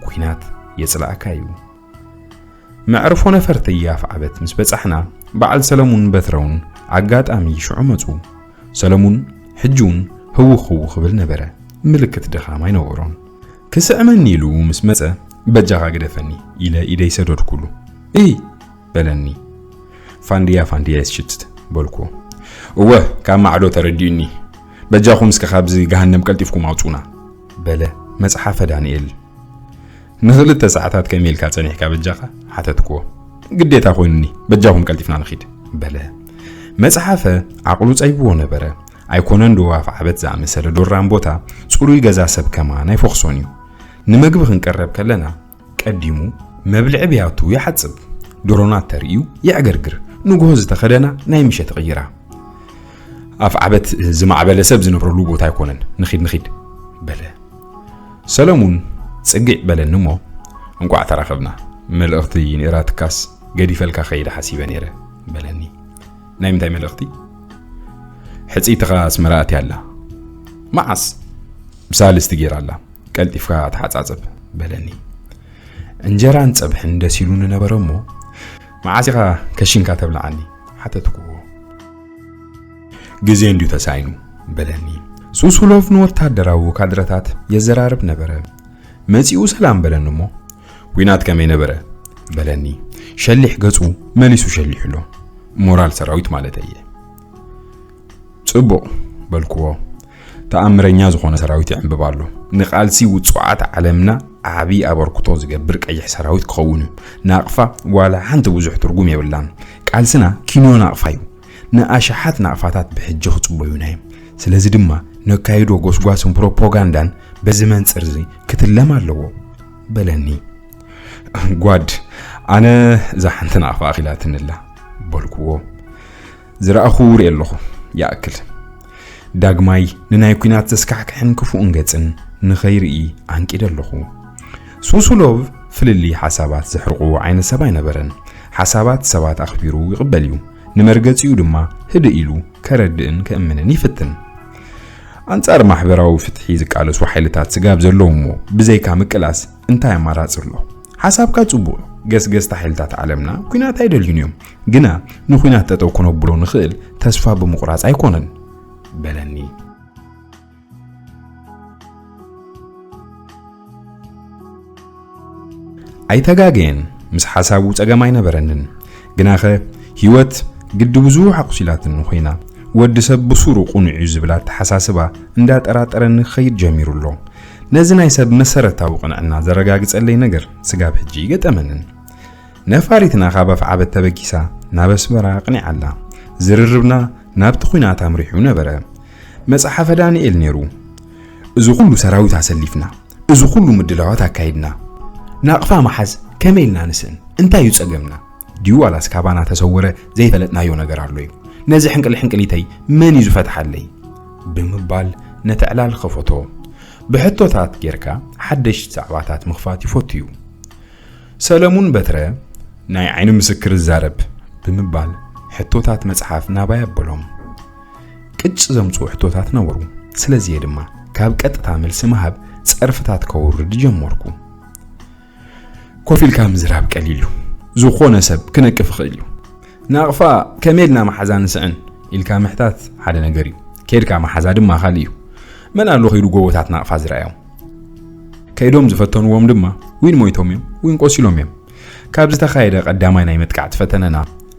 ኲናት የጽላእካ እዩ። መዕርፎ ነፈርቲ ኣፍዓበት ምስ በጻሕና፣ በዓል ሰለሙን በትረውን ኣጋጣሚ ሽዑ መጹ። ሰለሙን ሕጂ እውን ህውኽ ህውኽ ክብል ነበረ። ምልክት ድኻም ኣይነበሮን። ክስዕመኒ ኢሉ ምስ መጸ፣ "በጃኻ ግደፈኒ" ኢለ ኢደይ ሰደድኩሉ። "እይ!" በለኒ። "ፋንድያ፣ ፋንድያ የስችት" በልኩ። "እወ፣ ካብ ማዕዶ ተረዲኡኒ። በጃኹም እስከ ካብዚ ገሃነም ቀልጢፍኩም ኣውጹና" በለ መጽሓፈ ዳንኤል። "ንኽልተ ሰዓታት ከመይ ኢልካ ጸኒሕካ በጃኻ?" ሓተትክዎ። "ግዴታ ኮይኑኒ፣ በጃኹም ቀልጢፍና ንኺድ" በለ። መጽሓፈ ዓቕሉ ጸቢብዎ ነበረ። ኣይኮነን ዶ ኣፍዓበት ዝኣመሰለ ዶራም ቦታ፣ ጽሩይ ገዛ ሰብ ከማን ኣይፈኽሶን እዩ። ንመግቢ ክንቀረብ ከለና፣ ቀዲሙ መብልዒ ብያቱ ይሓጽብ። ድሮናት ተርእዩ የዕገርግር። ንግሆ ዝተኸደና ናይ ምሸት ይቕይራ። ኣፍ ዓበት ዝማዕበለ ሰብ ዝነብረሉ ቦታ ኣይኮነን። ንኺድ፣ ንኺድ፣ በለ። ሰለሙን ጽግዕ በለኒ እሞ፣ "እንቋዕ ተራኸብና። መልእኽቲ ነይራትካስ ገዲፈልካ ከይደ ሓሲበ ነይረ" በለኒ። "ናይ ምንታይ መልእኽቲ?" "ሕጽይትኻ ኣስመራ ኣትያ ኣላ።" "መዓስ?" "ብሳልስቲ ገይራ ኣላ። ቀልጢፍካ ተሓጻጸብ" በለኒ። እንጀራን ጸብሕን ደስ ኢሉኒ ነበረ እሞ፣ "መዓስ ኢኻ ከሽንካ ተብልዓኒ?" ሓተትኩዎ። "ግዜ እንድዩ ተሳኢኑ" በለኒ። ሱሱሎቭ ንወታደራዊ ካድረታት የዘራርብ ነበረ። መጺኡ ሰላም በለኒ እሞ፣ "ኲናት ከመይ ነበረ?" በለኒ። ሸሊሕ ገጹ መሊሱ ሸሊሑ ኣሎ። ሞራል ሰራዊት ማለተይ እየ። "ጽቡቕ" በልክዎ። "ተኣምረኛ ዝኾነ ሰራዊት ይዕንብብ ኣሎ። ንቃልሲ ውጹዓት ዓለምና ዓቢ ኣበርክቶ ዝገብር ቀይሕ ሰራዊት ክኸውን እዩ። ናቕፋ ዋላ ሓንቲ ብዙሕ ትርጉም የብላን። ቃልስና ኪንዮ ናቕፋ እዩ። ንኣሽሓት ናቕፋታት ብሕጂ ክጽበዩና እዮም። ስለዚ ድማ ነካይዶ ጎስጓስን ፕሮፓጋንዳን በዚ መንጽር እዚ ክትለም ኣለዎ" በለኒ። "ጓድ፣ ኣነ እዛ ሓንቲ ናቕፋ ኣኺላትኒ ኣላ" በልክዎ። ዝረኣኹ ርኢ ኣለኹ። ይኣክል። ዳግማይ ንናይ ኲናት ዘስካሕክሕን ክፉእን ገጽን ንኸይርኢ ኣንቂደ ኣለኹ። ሱሱሎቭ ፍልልይ ሓሳባት ዘሕርቑ ዓይነት ሰብ ኣይነበረን። ሓሳባት ሰባት ኣኽቢሩ ይቕበል እዩ። ንመርገጺኡ ድማ ህድእ ኢሉ ከረድእን ከእምንን ይፍትን። ኣንጻር ማሕበራዊ ፍትሒ ዝቃለሱ ሓይልታት ስጋብ ዘለዉ እሞ ብዘይካ ምቅላስ እንታይ ኣማራጺ ኣሎ? ሓሳብካ ጽቡቕ። ገስገስቲ ሓይልታት ዓለምና ኲናት ኣይደልዩን እዮም። ግና ንኲናት ጠጠው ክነብሎ ንኽእል ተስፋ ብምቑራጽ ኣይኮነን በለኒ። ኣይተጋገየን፣ ምስ ሓሳቡ ጸገም ኣይነበረንን። ግናኸ ህይወት ግዲ ብዙሕ ኣቑሲላትኒ ኮይና፣ ወዲ ሰብ ብሱሩ ቁኑዕ እዩ ዝብል ኣተሓሳስባ እንዳጠራጠረኒ ክኸይድ ጀሚሩ ኣሎ። ነዚ ናይ ሰብ መሰረታዊ ቅንዕና ዘረጋግጸለይ ነገር ስጋብ ሕጂ ይገጠመንን። ነፋሪትና ካብ ኣፍዓበት ተበጊሳ ናብ ኣስመራ ኣቕኒዓ ኣላ። ዝርርብና ናብቲ ኲናት ኣምሪሑ ነበረ። መጽሓፈ ዳንኤል ነይሩ። እዚ ኩሉ ሰራዊት ኣሰሊፍና፣ እዚ ኩሉ ምድላዋት ኣካይድና፣ ናቕፋ መሓዝ ከመይ ኢልና ንስእን? እንታይ እዩ ጸገምና? ድዩ ዋላስ ካባና ተሰወረ ዘይፈለጥናዮ ነገር ኣሎ እዩ? ነዚ ሕንቅል ሕንቅሊተይ መን እዩ ዝፈትሓለይ? ብምባል ነቲ ዕላል ከፈቶ። ብሕቶታት ጌርካ ሓደሽቲ ዛዕባታት ምኽፋት ይፈቱ እዩ። ሰለሙን በትረ ናይ ዓይኒ ምስክር ይዛረብ ብምባል ሕቶታት መጽሓፍ ናባይ ኣበሎም። ቅጭ ዘምጽኡ ሕቶታት ነበሩ። ስለዚ እየ ድማ ካብ ቀጥታ መልሲ ምሃብ ጸርፍታት ከውርድ ጀመርኩ። ኮፍ ኢልካ ምዝራብ ቀሊል እዩ። ዝኾነ ሰብ ክነቅፍ ይኽእል እዩ። ናቕፋ ከመይ ኢልና መሓዛ ንስዕን ኢልካ ምሕታት ሓደ ነገር እዩ። ከይድካ መሓዛ ድማ ካልእ እዩ። መን ኣሎ ከይዱ ጎቦታት ናቕፋ ዝረኣዮም? ከይዶም ዝፈተንዎም ድማ ዊን ሞይቶም እዮም፣ ዊን ቆሲሎም እዮም። ካብ ዝተኻየደ ቀዳማይ ናይ መጥቃዕቲ ፈተነና፣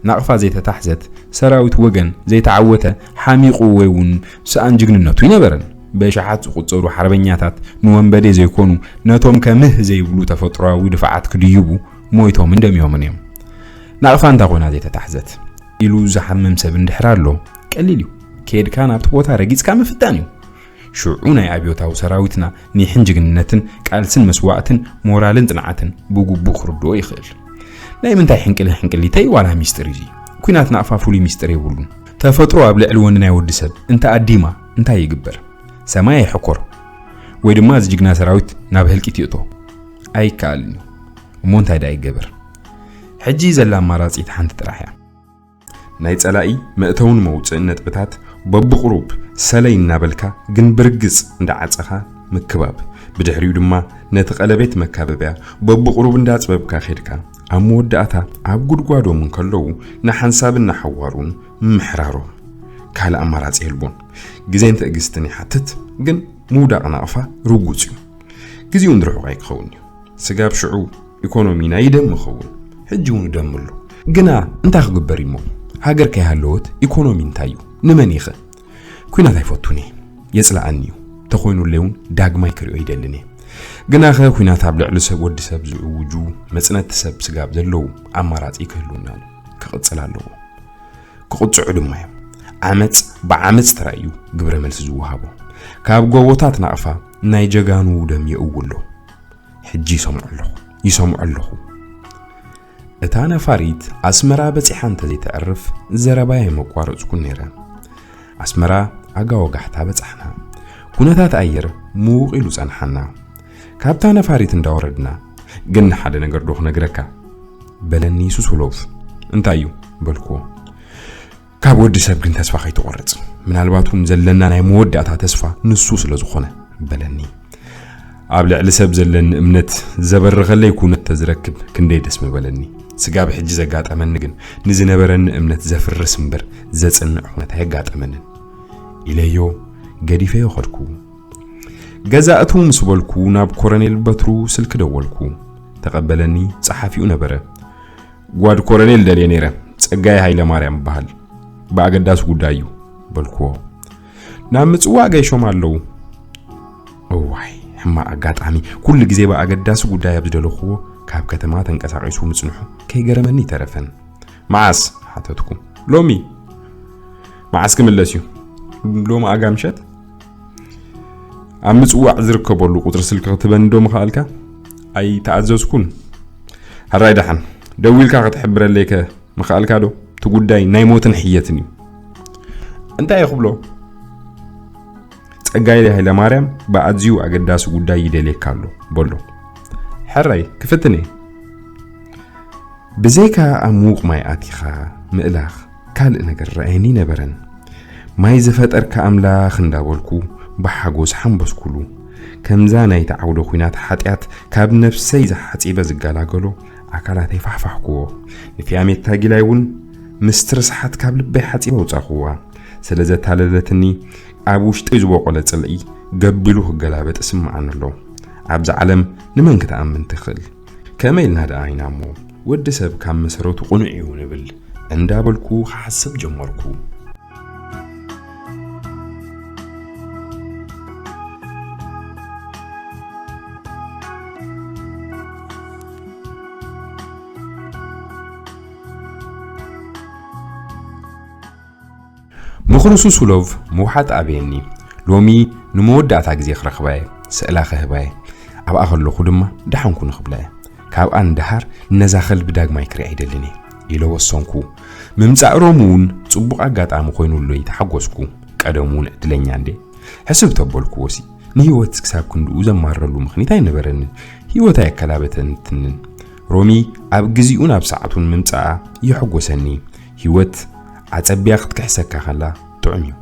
ናቕፋ ዘይተታሕዘት፣ ሰራዊት ወገን ዘይተዓወተ፣ ሓሚቑ ወይ እውን ሰኣን ጅግንነቱ ይነበረን። በሽሓት ዝቑጸሩ ሓርበኛታት ንወንበዴ ዘይኮኑ፣ ነቶም ከምህ ዘይብሉ ተፈጥሮኣዊ ድፋዓት ክድይቡ ሞይቶምን ደሚዮምን እዮም። ናቕፋ እንታ ኮይና ዘይተታሕዘት ኢሉ ዝሓምም ሰብ እንድሕር ኣሎ፣ ቀሊል እዩ። ከይድካ ናብቲ ቦታ ረጊጽካ ምፍታን እዩ። ሽዑ ናይ ኣብዮታዊ ሰራዊትና ኒሕን ጅግንነትን ቃልስን መስዋእትን ሞራልን ጽንዓትን ብግቡእ ክርድኦ ይኽእል። ናይ ምንታይ ሕንቅሊ ሕንቅሊተይ ዋላ ሚስጥር እዩ። ኲናት ናቕፋ ፍሉይ ሚስጥር የብሉን። ተፈጥሮ ኣብ ልዕሊ ወኒ ናይ ወዲ ሰብ እንተ ኣዲማ እንታይ ይግበር? ሰማይ ኣይሕኮር። ወይ ድማ እዚ ጅግና ሰራዊት ናብ ህልቂት ይእቶ። ኣይከኣልን እዩ። እሞ እንታይ ደኣ ይገበር? ሕጂ ዘላ ኣማራጺት ሓንቲ ጥራሕ እያ። ናይ ጸላኢ መእተውን መውጽእን ነጥብታት በብቕሩብ ሰለይ እናበልካ ግን ብርግጽ እንዳዓጸኻ ምክባብ። ብድሕሪኡ ድማ ነቲ ቀለቤት መካበብያ በብቕሩብ እንዳጽበብካ ኸድካ ኣብ መወዳእታ ኣብ ጉድጓዶም እንከለዉ ንሓንሳብን ንሓዋሩን ምሕራሮም። ካልእ ኣማራጺ የልቦን። ግዜን ትዕግስትን ይሓትት፣ ግን ምውዳቕ ናቕፋ ርጉጽ እዩ። ግዜኡ እውን ርሑቕ ኣይክኸውን እዩ። ስጋብ ሽዑ ኢኮኖሚና ይደም ይኸውን። ሕጂ እውን ይደም ኣሎ። ግና እንታይ ክግበር እሞ? ሃገር ከይሃለወት ኢኮኖሚ እንታይ እዩ? ንመን ይኸ? ኲናት ኣይፈቱን እየ። የጽልኣኒ እዩ። ተኾይኑለይ እውን ዳግማይ ክሪኦ ይደልን እየ። ግናኸ ኲናት ኣብ ልዕሊ ሰብ ወዲ ሰብ ዝእውጁ መጽነቲ ሰብ ስጋብ ዘለዉ ኣማራጺ ክህልውና ክቕጽል ኣለዎ። ክቕጽዑ ድማ እዮም። ዓመጽ ብዓመጽ ተራእዩ ግብረ መልሲ ዝወሃቦ። ካብ ጎቦታት ናቕፋ ናይ ጀጋኑ ደም የእዊ ኣሎ። ሕጂ ይሰምዖ ኣለኹ፣ ይሰምዖ ኣለኹ። እታ ነፋሪት ኣስመራ በጺሓ እንተዘይተዕርፍ ዘረባይ ኣይመቋረጽኩን ነይረ። ኣስመራ ኣጋ ወጋሕታ በጻሕና። ኩነታት ኣየር ምውቕ ኢሉ ጸንሓና። ካብታ ነፋሪት እንዳወረድና፣ "ግን ሓደ ነገር ዶ ክነግረካ?" በለኒ ሱሱሎቭ። "እንታይ እዩ?" በልኩዎ። "ካብ ወዲ ሰብ ግን ተስፋ ከይትቆርጽ። ምናልባት እውን ዘለና ናይ መወዳእታ ተስፋ ንሱ ስለ ዝኾነ" በለኒ። ኣብ ልዕሊ ሰብ ዘለኒ እምነት ዘበረኸለይ ኩነት ተዝረክብ ክንደይ ደስ ምበለኒ። ስጋብ ሕጂ ዘጋጠመኒ ግን ንዝነበረኒ እምነት ዘፍርስ እምበር ዘጽንዕ ኩነት ኣየጋጠመንን። ኢለዮ ገዲፈዮ ኸድኩ። ገዛ እትው ምስ በልኩ ናብ ኮረኔል በትሩ ስልኪ ደወልኩ። ተቐበለኒ፣ ጸሓፊኡ ነበረ። "ጓድ ኮረኔል ደልየ ነይረ፣ ጸጋይ ሃይለ ማርያም እበሃል። ብኣገዳሲ ጉዳይ እዩ" በልኩዎ። "ናብ ምጽዋዕ ገይሾም ኣለዉ።" እዋይ፣ ሕማቕ ኣጋጣሚ። ኩሉ ግዜ ብኣገዳሲ ጉዳይ ኣብ ዝደለኽዎ ካብ ከተማ ተንቀሳቒሱ ምጽንሑ ከይገረመኒ ኣይተረፈን። "መዓስ?" ሓተትኩ። "ሎሚ።" "መዓስ ክምለስ እዩ?" "ሎሚ ኣጋ ምሸት።" "ኣብ ምጽዋዕ ዝርከበሉ ቁጽሪ ስልኪ ክትበኒ ዶ ምኸኣልካ?" "ኣይተኣዘዝኩን።" "ሕራይ ደሓን፣ ደዊልካ ክትሕብረለይ ከ ምኸኣልካ ዶ? እቲ ጉዳይ ናይ ሞትን ሕየትን እዩ።" "እንታይ እየ ክብሎ?" "ጸጋይ ሃይለማርያም ብኣዝዩ ኣገዳሲ ጉዳይ ይደልየካ ኣሎ" በሎ። "ሕራይ ክፍትን እየ።" ብዘይካ ኣብ ምዉቕ ማይ ኣቲኻ ምእላኽ ካልእ ነገር ረኣየኒ ኣይነበረን። "ማይ ዝፈጠርካ ኣምላኽ" እንዳበልኩ ብሓጎስ ሓንበስኩሉ። ከምዛ ናይቲ ዓውደ ኲናት ሓጢኣት ካብ ነፍሰይ ዝሓጺበ ዝገላገሎ ኣካላተይ ፋሕፋሕኩዎ። ንፊያሜታ ጊላይ እውን ምስቲ ርስሓት ካብ ልበይ ሓጺበ ኣውጻኹዋ። ስለ ዘታለለትኒ ኣብ ውሽጠይ ዝበቖለ ጽልኢ ገቢሉ ክገላበጥ እስምዓኒ ኣሎ። ኣብዛ ዓለም ንመን ክትኣምን ትኽእል? ከመይ ኢልና ደኣ ኢና እሞ ወዲ ሰብ ካብ መሰረቱ ቅኑዕ እዩ ንብል እንዳበልኩ ክሓስብ ጀመርኩ። ምኽሪ ሱሱሎቭ ምውሓጥ ኣበየኒ። ሎሚ ንመወዳእታ ግዜ ክረኽባ እየ፣ ስእላ ክህባ እየ። ኣብኣ ከለኹ ድማ ደሓንኩ ንኽብላ እየ። ካብኣ ንደሃር ነዛ ከልቢ ዳግማይ ክሪኣ ኣይደልን እየ ኢለ ወሰንኩ። ምምጻእ ሮሚ እውን ጽቡቕ ኣጋጣሚ ኮይኑለይ ተሓጎስኩ። ቀደም እውን ዕድለኛ እንዴ? ሕስብ ተበልኩዎሲ፣ ንህይወት ክሳብ ክንድኡ ዘማረሉ ምኽኒት ኣይነበረንን። ህይወት ኣየከላበተትንን። ሮሚ ኣብ ግዜኡን ኣብ ሰዓቱን ምምጻኣ የሐጎሰኒ። ህይወት ኣጸቢያ ክትክሕሰካ ከላ ጥዑም እዩ።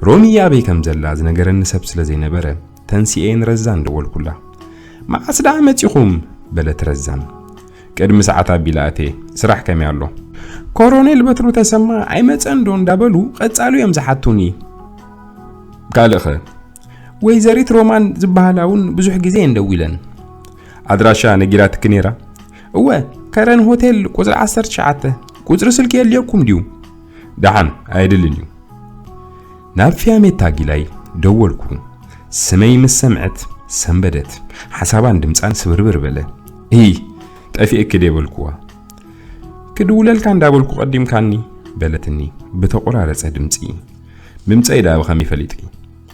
ሮሚ ኣበይ ከም ዘላ ዝነገረኒ ሰብ ስለ ዘይነበረ፣ ተንሲኤ ንረዛን ደወልኩላ። "መዓስ ደኣ መጺኹም?" በለት ረዛን። "ቅድሚ ሰዓት ኣቢለ ኣትየ፣ ስራሕ ከመይ ኣሎ?" "ኮሮኔል በትሩ ተሰማ ኣይመጸን ዶ እንዳበሉ ቀጻሉ እዮም ዝሓቱኒ።" "ካልእኸ?" "ወይዘሪት ሮማን ዝበሃላ እውን ብዙሕ ግዜ እየን ደዊለን።" "ኣድራሻ ነጊራትኪ ነይራ?" "እወ፣ ከረን ሆቴል ቁጽሪ ዓሰርተ ትሽዓተ። ቁጽሪ ስልኪ የድልየኩም ድዩ?" "ደሓን፣ ኣየድልን እዩ።" ናብ ፊያሜታ ጊላይ ደወልኩ። ስመይ ምስ ሰምዐት ሰንበደት። ሓሳባን ድምጻን ስብርብር በለ። "እይ፣ ጠፊኤኪ ድየ?" በልኩዋ። "ክድውለልካ እንዳበልኩ ቀዲምካኒ" በለትኒ ብተቆራረጸ ድምጺ። "ምምጸይ ደኣ ብኸመይ ፈሊጥኪ?"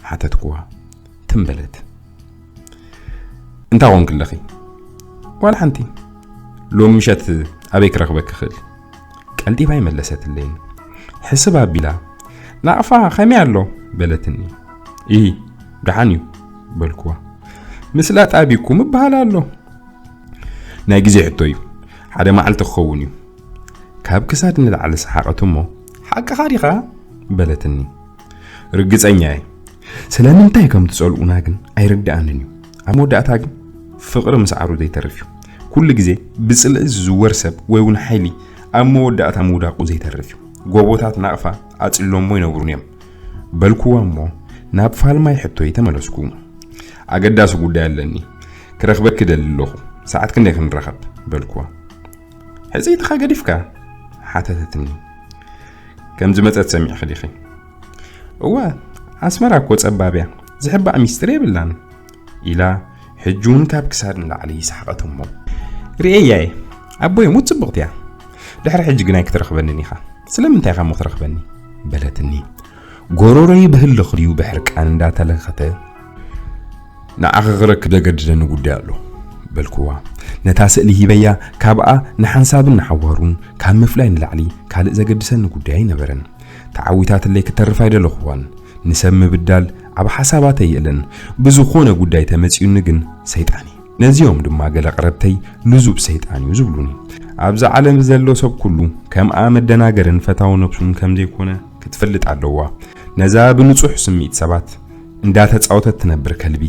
ሓተትኩዋ። ትም በለት። "እንታይ ኮንኪ ኣለኺ?" "ዋላ ሓንቲ። ሎም ምሸት ኣበይ ክረኽበኪ ክእል?" ቀልጢፋ ኣይመለሰትለይን። ሕስብ ኣቢላ፣ "ናቕፋ ከመይ ኣሎ?" በለትኒ። "ኢሂ፣ ደሓን እዩ" በልኩዋ። "ምስላ ጣቢኩም እበሃል ኣሎ?" "ናይ ግዜ ሕቶ እዩ። ሓደ መዓልቲ ክኸውን እዩ።" ካብ ክሳድ ንላዕሊ ሰሓቐት እሞ፣ "ሓቅኻ ዲኻ?" በለትኒ። "ርግጸኛ እየ። ስለምንታይ ከም ትጸልኡና ግን ኣይርድኣንን እዩ። ኣብ መወዳእታ ግን ፍቕሪ ምስዓሩ ዘይተርፍ እዩ። ኩሉ ግዜ ብጽልኢ ዝዝወር ሰብ ወይ እውን ሓይሊ ኣብ መወዳእታ ምውዳቑ ዘይተርፍ እዩ። ጎቦታት ናቕፋ ኣጽሊሎሞ ይነብሩን እዮም" በልኩዋ እሞ ናብ ፋልማይ ሕቶይ ተመለስኩ። "ኣገዳሲ ጉዳይ ኣለኒ። ክረኽበኪ ደሊ ኣለኹ። ሰዓት ክንደይ ክንራኸብ?" በልኩዋ። "ሕጽይትኻ ገዲፍካ?" ሓተተትኒ። "ከም ዝመጸት ሰሚዕኺ ዲኺ?" "እወ፣ ኣስመራ እኮ ጸባብ እያ። ዝሕባእ ሚስጥር የብላን" ኢላ ሕጂ እውን ካብ ክሳድ ንላዕሊ ሰሓቐት እሞ፣ "ርእየያ እየ። ኣቦይ ሙት ጽብቕቲ እያ። ድሕሪ ሕጂ ግን ኣይክትረኽበንን ኢኻ። ስለምንታይ ኢኻ እሞ ክትረኽበኒ?" በለትኒ። ጎሮሮይ ብህልኽ ድዩ ብሕርቃን እንዳተለኸተ፣ "ንዓኺ ክረክብ ዘገድደኒ ጉዳይ ኣሎ" በልኩዋ። ነታ ስእሊ ሂበያ፣ ካብኣ ንሓንሳብን ንሓዋሩን ካብ ምፍላይ ንላዕሊ ካልእ ዘገድሰኒ ጉዳይ ኣይነበረን። ተዓዊታትለይ ክትተርፍ ኣይደለኹዋን። ንሰብ ምብዳል ኣብ ሓሳባተይ የለን። ብዝኾነ ጉዳይ ተመጺኡኒ ግን ሰይጣን እዩ። ነዚኦም ድማ ገለ ቅረብተይ ልዙብ ሰይጣን እዩ ዝብሉኒ። ኣብዛ ዓለም ዘሎ ሰብ ኩሉ ከምኣ መደናገርን ፈታዊ ነብሱን ከም ዘይኮነ ክትፈልጥ ኣለዋ። ነዛ ብንጹሕ ስምዒት ሰባት እንዳተጻወተት ትነብር ከልቢ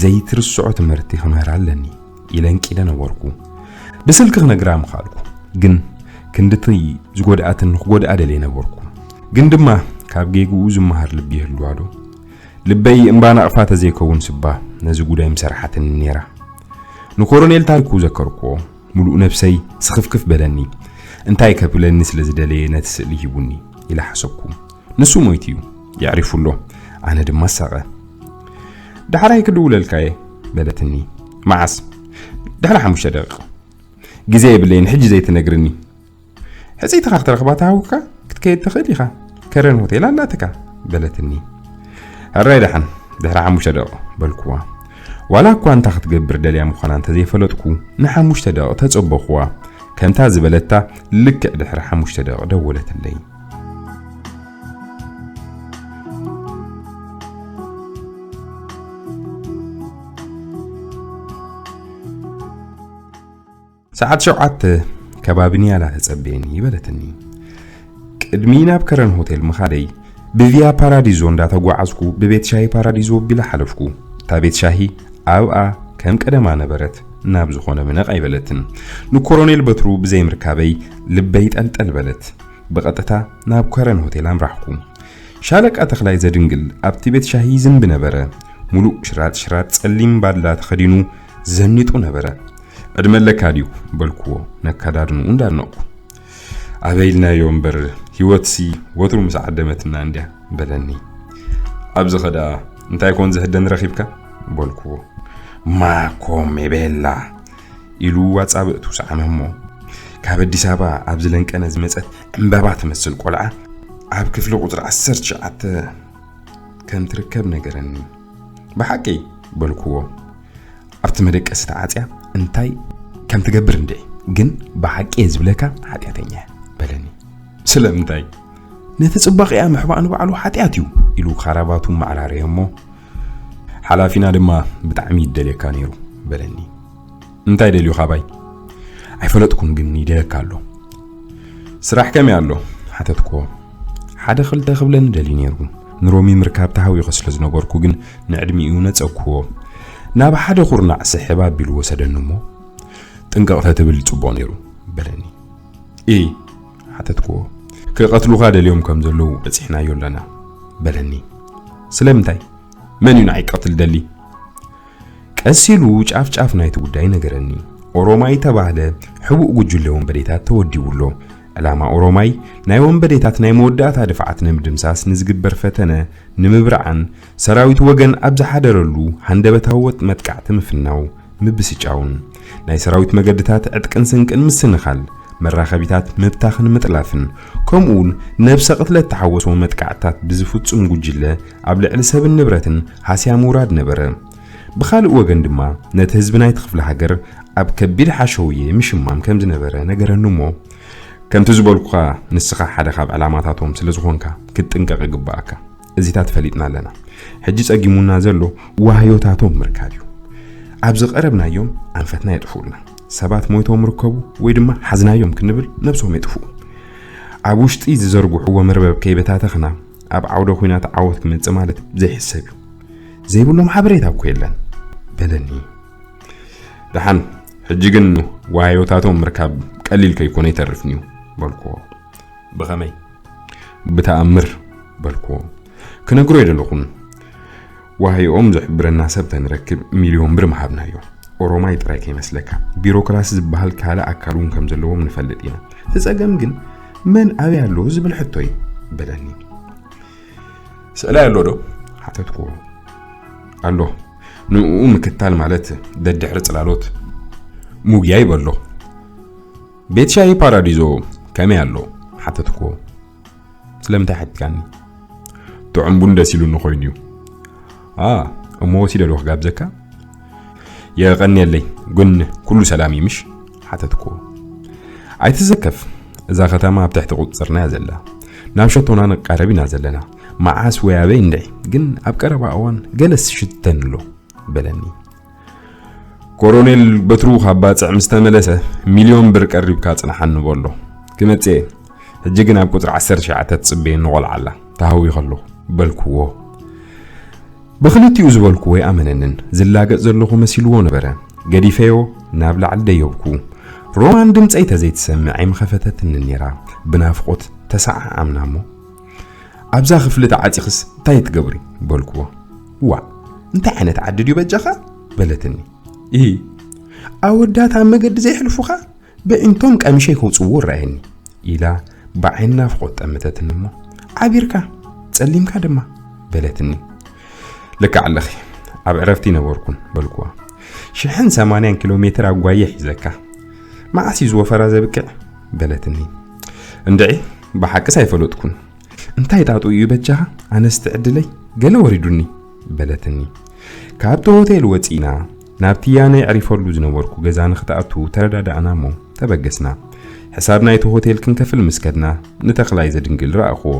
ዘይትርስዖ ትምህርቲ ክምህር ኣለኒ ኢለ እንቂደ ነበርኩ። ብስልኪ ክነግራ ምኻልኩ፣ ግን ክንድቲ ዝጎድኣትን ክጎድኣ ደልየ ነበርኩ። ግን ድማ ካብ ጌግኡ ዝመሃር ልቢ ይህልዋ ዶ? ልበይ እምባ ናቕፋ ተዘይከውን ስባ ነዚ ጉዳይ ምሰርሓትኒ ነይራ። ንኮሎኔል ታሪኩ ዘከርኩዎ። ምሉእ ነብሰይ ስኽፍክፍ በለኒ። እንታይ ከብለኒ ስለ ዝደለየ ነቲ ስእሊ ሂቡኒ ኢለ ሓሰብኩ። ንሱ ሞይቱ እዩ፣ የዕሪፉ ኣሎ። ኣነ ድማ ሳቐ። ዳሕራይ ክድውለልካ እየ በለትኒ። መዓስ? ድሕሪ ሓሙሽተ ደቂቕ። ግዜ የብለይን፣ ሕጂ ዘይትነግርኒ? ሕጽይትኻ ክትረኽባ ተሃዊኽካ ክትከይድ ትኽእል ኢኻ። ከረን ሆቴል ኣላትካ በለትኒ። ሕራይ ደሓን፣ ድሕሪ ሓሙሽተ ደቂቕ በልኩዋ። ዋላ እኳ እንታይ ክትገብር ደልያ ምዃና እንተዘይፈለጥኩ፣ ንሓሙሽተ ደቂቕ ተጸበኹዋ። ከምታ ዝበለታ ልክዕ ድሕሪ ሓሙሽተ ደቂቕ ደወለትለይ። ሰዓት ሸውዓተ ከባቢ ንያላ ተጸበየኒ በለትኒ። ቅድሚ ናብ ከረን ሆቴል ምኻደይ ብቪያ ፓራዲዞ እንዳተጓዓዝኩ ብቤት ሻሂ ፓራዲዞ ቢላ ሓለፍኩ። እታ ቤት ሻሂ ኣብኣ ከም ቀደማ ነበረት፣ ናብ ዝኾነ ምነቕ ኣይበለትን። ንኮሎኔል በትሩ ብዘይምርካበይ ልበይ ጠልጠል በለት። ብቐጥታ ናብ ከረን ሆቴል ኣምራሕኩ። ሻለቃ ተኽላይ ዘድንግል ኣብቲ ቤት ሻሂ ይዝንቢ ነበረ። ሙሉእ ሽራጥ ሽራጥ ጸሊም ባድላ ተኸዲኑ ዘኒጡ ነበረ። "ዕድመ ኣለካ ድዩ?" በልኩዎ ነካዳድንኡ እንዳድነቕኩ። "ኣበይ ኢልናዮ እምበር፣ ህይወትሲ ወትሩ ምስ ዓደመትና እንድያ" በለኒ። "ኣብዚ ኸዳ እንታይ ኮን ዘህደን ረኺብካ?" በልኩዎ። "ማኮ ሜቤላ" ኢሉ ኣጻብዕቱ ሰዓመ እሞ፣ ካብ ኣዲስ ኣበባ ኣብዚ ለንቀነ ዝመጸት ዕምበባ ትመስል ቆልዓ ኣብ ክፍሊ ቁጽሪ ዓሰርተ ትሽዓተ ከም ትርከብ ነገረኒ። "ብሓቂ?" በልኩዎ። ኣብቲ መደቀሲ ተዓጽያ እንታይ ከም ትገብር እንድዒ፣ ግን ብሓቂ እየ ዝብለካ ሓጢኣተኛ እየ በለኒ። "ስለምንታይ?" "ነቲ ጽባቐኣ ምሕባእ ንባዕሉ ሓጢኣት እዩ" ኢሉ ካራባቱ ማዕራረየ እሞ፣ "ሓላፊና ድማ ብጣዕሚ ይደልየካ ነይሩ" በለኒ። "እንታይ ደልዩ ካባይ?" "ኣይፈለጥኩን፣ ግን ይደልየካ ኣሎ።" "ስራሕ ከመይ ኣሎ?" ሓተትኩዎ። "ሓደ ክልተ ክብለኒ ደልዩ ነይሩ። ንሮሚ ምርካብ ተሃዊኸ ስለ ዝነበርኩ ግን ንዕድሚኡ ነጸግኩዎ። ናብ ሓደ ኩርናዕ ስሕብ ኣቢሉ ወሰደኒ እሞ፣ 'ጥንቅቕ ተትብል ጽቡቕ ነይሩ' በለኒ። "እይ?" ሓተትኩዎ። "ክቐትሉኻ ደልዮም ከም ዘለዉ በጺሕናዮ ኣለና" በለኒ። "ስለምንታይ? መን እዩ ንዓይ ክቐትል ደሊ?" ቀስ ኢሉ ጫፍ ጫፍ ናይቲ ጉዳይ ነገረኒ። ኦሮማይ ተባህለ ሕቡእ ጉጅለ ወንበዴታት ተወዲቡ ኣሎ። ዕላማ ኦሮማይ ናይ ወንበዴታት ናይ መወዳእታ ድፍዓት ንምድምሳስ ንዝግበር ፈተነ ንምብርዓን፣ ሰራዊት ወገን ኣብ ዝሓደረሉ ሃንደበታዊ ወጥ መጥቃዕቲ ምፍናው፣ ምብስጫውን፣ ናይ ሰራዊት መገድታት ዕጥቅን ስንቅን ምስንኻል፣ መራኸቢታት ምብታኽን ምጥላፍን፣ ከምኡውን ነብሰ ቅትለት ተሓወሶ መጥቃዕትታት ብዝፍጹም ጉጅለ ኣብ ልዕሊ ሰብን ንብረትን ሃስያ ምውራድ ነበረ። ብኻልእ ወገን ድማ ነቲ ህዝቢ ናይቲ ክፍለ ሃገር ኣብ ከቢድ ሓሸውየ ምሽማም ከም ዝነበረ ነገረኒ እሞ፣ "ከምቲ ዝበልኩኻ ንስኻ ሓደ ካብ ዕላማታቶም ስለ ዝኾንካ ክትጥንቀቕ ይግብኣካ። እዚታት ፈሊጥና ኣለና። ሕጂ ጸጊሙና ዘሎ ዋህዮታቶም ምርካብ እዩ። ኣብ ዝቐረብናዮም ኣንፈትና የጥፍኡልና። ሰባት ሞይቶም ርከቡ ወይ ድማ ሓዝናዮም ክንብል ነብሶም የጥፍኡ። ኣብ ውሽጢ ዝዘርግሕዎ መርበብ ከይበታተኽና ኣብ ዓውደ ኲናት ዓወት ክመጽእ ማለት ዘይሕሰብ እዩ። ዘይብሎም ሓበሬታ እኮ የለን" በለኒ። "ደሓን፣ ሕጂ ግን ዋህዮታቶም ምርካብ ቀሊል ከይኮነ ይተርፍን'ዩ" በልኩዎ። "ብኸመይ?" "ብተኣምር" በልኩዎ። "ክነግሮ ኣይደለኹን። ዋህዮኦም ዘሕብረና ሰብ ተንረክብ ሚልዮን ብር ምሃብናዮ። ኦሮማይ ጥራይ ከይመስለካ፣ ቢሮክራሲ ዝበሃል ካልእ ኣካል እውን ከም ዘለዎም ንፈልጥ ኢና። እቲ ጸገም ግን መን ኣበይ ኣሎ ዝብል ሕቶ እዩ" በለኒ። "ስእላይ ኣሎ ዶ?" ሓተትኩዎ። "ኣሎ። ንዕኡ ምክታል ማለት ደድሕሪ ጽላሎት ምጉያይ" በሎ። "ቤት ሻሂ ፓራዲዞ ከመይ ኣሎ?" ሓተትኩዎ። "ስለምንታይ ሓቲትካኒ?" "ጥዑም ቡን ደስ ኢሉኒ ኮይኑ እዩ።" "ኣ፣ እሞ ወሲደ ዶ ክጋብዘካ?" "የቐንየለይ፣ ግን ኩሉ ሰላም እዩ ምሽ?" ሓተትኩዎ። "ኣይትዘከፍ፣ እዛ ከተማ ኣብ ትሕቲ ቁጽጽርና እያ ዘላ። ናብ ሸቶና ንቃረብ ኢና ዘለና። መዓስ ወይ ኣበይ እንድዒ፣ ግን ኣብ ቀረባ እዋን ገለስ ሽተን ኣሎ በለኒ። ኮሮኔል በትሩ ካብ ባጽዕ ምስ ተመለሰ፣ ሚልዮን ብር ቀሪብካ ጽንሓኒ በሎ። ክመጽእ እየ። ሕጂ ግን ኣብ ቁጽሪ ዓሰርተ ትሽዓተ ትጽበየኒ ቆልዓ ኣላ፣ ተሃዊኸ ኣለኹ በልክዎ። ብኽልቲኡ ዝበልክዎ ኣይኣመነንን። ዝላገጽ ዘለኹ መሲልዎ ነበረ። ገዲፈዮ ናብ ላዕሊ ደየብኩ። ሮማን ድምጸይ ተዘይትሰምዕ ኣይምኸፈተትንን ነይራ። ብናፍቖት ተሰዓዓምና እሞ፣ ኣብዛ ክፍሊ ተዓጺኽስ እንታይ ትገብሪ በልክዎ። ዋእ፣ እንታይ ዓይነት ዓዲ ድዩ በጃኻ በለትኒ። ኢ ኣወዳት ኣብ መገዲ ዘይሕልፉኻ ብዒንቶም ቀሚሸይ ከውጽዎ ይረኣየኒ ኢላ ብዓይኒ ናፍቖት ጠመተትኒ እሞ፣ ዓቢርካ ጸሊምካ ድማ በለትኒ። ልክዕ ኣለኺ፣ ኣብ ዕረፍቲ ነበርኩን በልኩዋ። ሽሕን ሰማንያን ኪሎ ሜትር ኣጓየ ሒዘካ፣ መዓስ እዩ ዝወፈራ ዘብቅዕ በለትኒ። እንድዒ፣ ብሓቅስ ኣይፈለጥኩን። እንታይ ጣጡ እዩ በጃኻ? ኣነስ ትዕድለይ ገለ ወሪዱኒ በለትኒ። ካብቲ ሆቴል ወጺእና ናብቲ ኣነ የዕሪፈሉ ዝነበርኩ ገዛ ንክትኣቱ ተረዳዳእና እሞ ተበገስና። ሕሳብ ናይቲ ሆቴል ክንከፍል ምስ ከድና ንተኽላይ ዘድንግል ረኣኽዎ።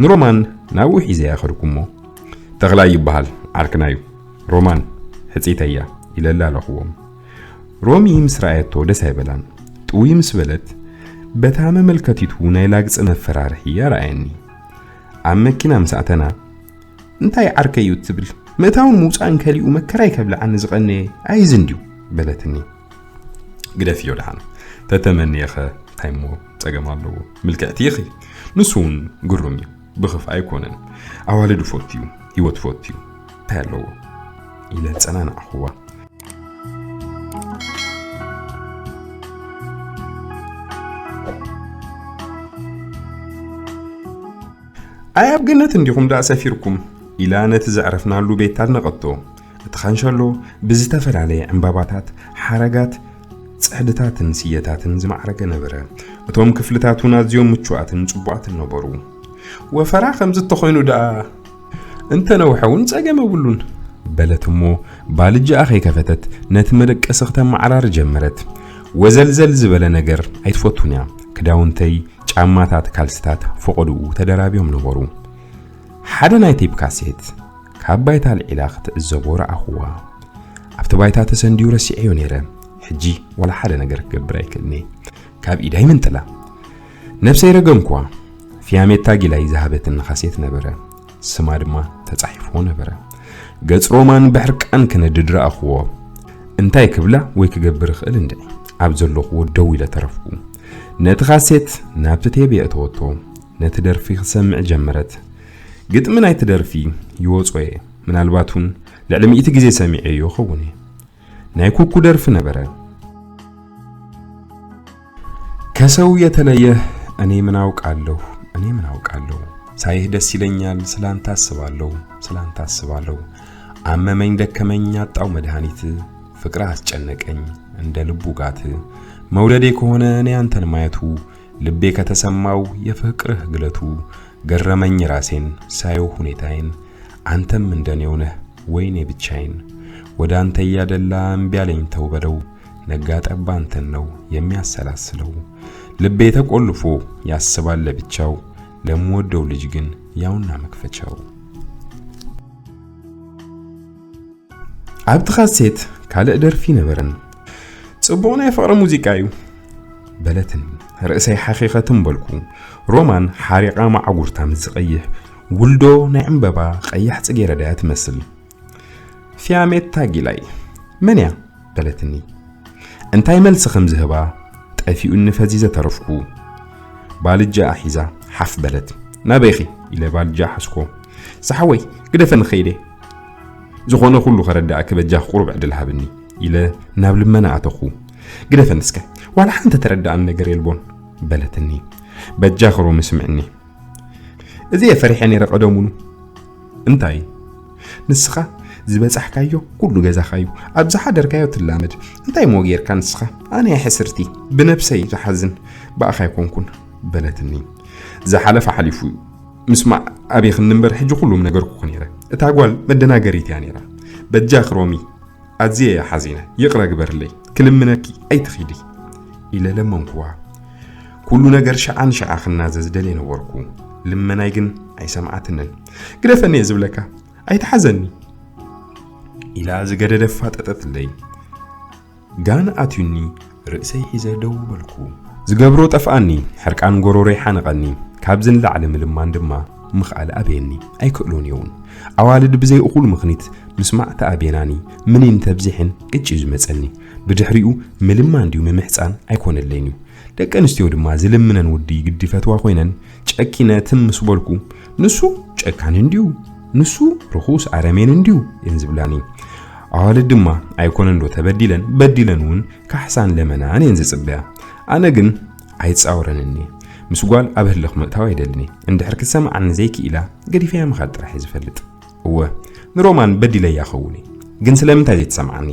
ንሮማን ናብኡ ሒዘያ ከድኩ እሞ፣ "ተኽላይ ይበሃል፣ ዓርክናዩ። ሮማን፣ ሕጽይተያ" ኢለ ኣላለኹዎም። ሮሚ ምስ ረኣየቶ ደስ ኣይበላን። ጥውይ ምስ በለት፣ በታ መመልከቲቱ ናይ ላግጺ መፈራርሒ ኣርኣየኒ። ኣብ መኪና ምስ ኣተና፣ "እንታይ ዓርከይ እዩ ትብል? ምእታውን ምውጻእን ከሊኡ መከራይ ከብልዓኒ ዝቐነየ ኣይዚ እንድዩ?" በለትኒ። "ግደፍዮ ደሓን፣ ተተመንየኸ እንታይ እሞ ጸገም ኣለዎ? ምልክዕቲ ኢኺ። ንሱ እውን ግሩም እዩ፣ ብኽፍ ኣይኮነን። ኣዋልድ ፈትዩ፣ ህይወት ፈትዩ፣ እንታይ ኣለዎ?" ኢለ ጸናናዕኽዋ። "ኣይ ኣብ ገነት እንዲኹም ደኣ ሰፊርኩም?" ኢላ ነቲ ዘዕረፍናሉ ቤት ኣድነቐቶ። እቲ ካንሸሎ ብዝተፈላለየ ዕምባባታት፣ ሓረጋት፣ ጽሕድታትን ስየታትን ዝማዕረገ ነበረ። እቶም ክፍልታት እውን ኣዝዮም ምቹኣትን ጽቡቓትን ነበሩ። "ወፈራ ከምዚ እተኾይኑ ደኣ እንተነውሐ እውን ጸገም የብሉን" በለት እሞ፣ ባልጃኣ ከይከፈተት ነቲ መደቀሲ ክተመዓራሪ ጀመረት። ወዘልዘል ዝበለ ነገር ኣይትፈቱን እያ። ክዳውንተይ፣ ጫማታት፣ ካልስታት ፈቐድኡ ተደራብዮም ነበሩ። ሓደ ናይ ቴፕ ካሴት ካብ ባይታ ኣልዒላ ክትዕዘቦ ረኣኹዋ። ኣብቲ ባይታ ተሰንድዩ ረሲዐዮ ነይረ። ሕጂ ዋላ ሓደ ነገር ክገብር ኣይክእልኒ። ካብ ኢዳ ይምንጥላ። ነብሰይ ረገምኩዋ። ፊያሜታ ጊላይ ዝሃበትኒ ካሴት ነበረ። ስማ ድማ ተጻሒፍዎ ነበረ። ገጽ ሮማን ብሕርቃን ክነድድ ረኣኽዎ። እንታይ ክብላ ወይ ክገብር እኽእል እንድዒ? ኣብ ዘለኽዎ ደው ኢለ ተረፍኩ። ነቲ ካሴት ናብቲ ቴብ የእተወቶ። ነቲ ደርፊ ክሰምዕ ጀመረት። ግጥሚ ናይቲ ደርፊ ይወጾ እየ። ምናልባት እውን ልዕሊ ሚእቲ ግዜ ሰሚዐዮ ኸውን እየ። ናይ ኩኩ ደርፊ ነበረ። ከሰው የተለየ እኔ ምን አውቃለሁ፣ እኔ ምን አውቃለሁ። ሳይህ ደስ ይለኛል፣ ስላንተ አስባለሁ፣ ስላንተ አስባለሁ። አመመኝ ደከመኝ አጣው መድኃኒት፣ ፍቅርህ አስጨነቀኝ እንደ ልቡ ጋት። መውደዴ ከሆነ እኔ አንተን ማየቱ፣ ልቤ ከተሰማው የፍቅርህ ግለቱ፣ ገረመኝ ራሴን ሳየው ሁኔታዬን። አንተም እንደኔው ነህ ወይኔ ብቻዬን፣ ወደ አንተ እያደላ እምቢ አለኝ ተው በለው። ነጋ ጠባ አንተን ነው የሚያሰላስለው። ልቤ ተቆልፎ ያስባል ለብቻው፣ ለምወደው ልጅ ግን ያውና መክፈቻው። ኣብቲ ካሴት ካልእ ደርፊ ነበረን። ጽቡቕ ናይ ፍቕሪ ሙዚቃ እዩ በለትኒ። ርእሰይ ሓኺኸ ትም በልኩ። ሮማን ሓሪቓ ማዕጉርታ ምስ ዝቐይሕ ውልዶ ናይ ዕምበባ ቀያሕ ጽጌረዳ እያ ትመስል። ፊያሜታ ጊላይ መን እያ በለትኒ። እንታይ መልሲ ከም ዝህባ ጠፊኡኒ ፈዚዘ ተረፍኩ። ባልጃኣ ሒዛ ሓፍ በለት። ናበይኺ ኢለ ባልጃ ሓዝኮ። ዝሓወይ ግደፈኒ ኸይደ። ዝኾነ ኩሉ ከረዳእኪ በጃኺ ቁሩብ ዕድል ሃብኒ ኢለ ናብ ልመና ኣተኹ። ግደፈኒ እስከ ዋላ ሓንቲ ተረዳእኒ ነገር የልቦን በለትኒ። በጃኺ ሮሚ ስምዕኒ። እዚ እየ ፈሪሐ ነይረ ቀደሙኑ። እንታይ? ንስኻ ዝበጻሕካዮ ኩሉ ገዛኻዩ፣ ኣብ ዝሓደርካዮ ትላመድ። እንታይ እሞ ጌርካ ንስኻ? ኣነ እየ ሕስርቲ፣ ብነብሰይ ዝሓዝን ብኣኻ ኣይኮንኩን በለትኒ። ዝሓለፈ ሓሊፉ እዩ። ምስማዕ ኣቤኽኒ እምበር ሕጂ ኩሉም ነገርኩኺ ነይረ። እታ ጓል መደናገሪት እያ ነይራ። በጃኺ ሮሚ ኣዝየ እየ ሓዚነ፣ ይቕረ ግበርለይ፣ ክልምነኪ ኣይትኺዲ ኢለ ለመንኩዋ። ኩሉ ነገር ሽዓ ንሽዓ ክናዘዝ ደልየ ነበርኩ። ልመናይ ግን ኣይሰምዓትንን። "ግደፈኒ እየ ዝብለካ፣ ኣይትሓዘኒ" ኢላ ዝገደደ ፋጠጠትለይ። ጋን ኣትዩኒ፣ ርእሰይ ሒዘ ደው በልኩ። ዝገብሮ ጠፍኣኒ፣ ሕርቃን ጎሮሮይ ሓነቐኒ። ካብዚ ንላዕሊ ምልማን ድማ ምኽኣል ኣበየኒ። ኣይክእሎን እየ እውን። ኣዋልድ ብዘይ እኹል ምኽኒት ምስማዕ ተኣብየናኒ፣ ምኒን ተብዚሕን ቅጭ እዩ ዝመጸኒ። ብድሕሪኡ ምልማን ድዩ ምምሕጻን ኣይኮነለይን እዩ። ደቂ ኣንስትዮ ድማ ዝልምነን ወዲ ግዲ ፈትዋ ኮይነን ጨኪነ ትም ምስ በልኩ፣ "ንሱ ጨካን እንድዩ፣ ንሱ ርኹስ ኣረሜን እንድዩ" እየን ዝብላኒ። ኣዋልድ ድማ ኣይኮነን ዶ ተበዲለን፣ በዲለን እውን ካሕሳን ለመናን እየን ዝጽበያ። ኣነ ግን ኣይጻወረንን እየ። ምስ ጓል ኣብ ህልኽ ምእታው ኣይደልን እየ። እንድሕር ክትሰምዓኒ ዘይክኢላ፣ ገዲፈያ ምኻድ ጥራሕ እየ ዝፈልጥ። እወ፣ ንሮማን በዲለያ ኸውን እየ። ግን ስለምንታይ ዘይትሰምዓኒ?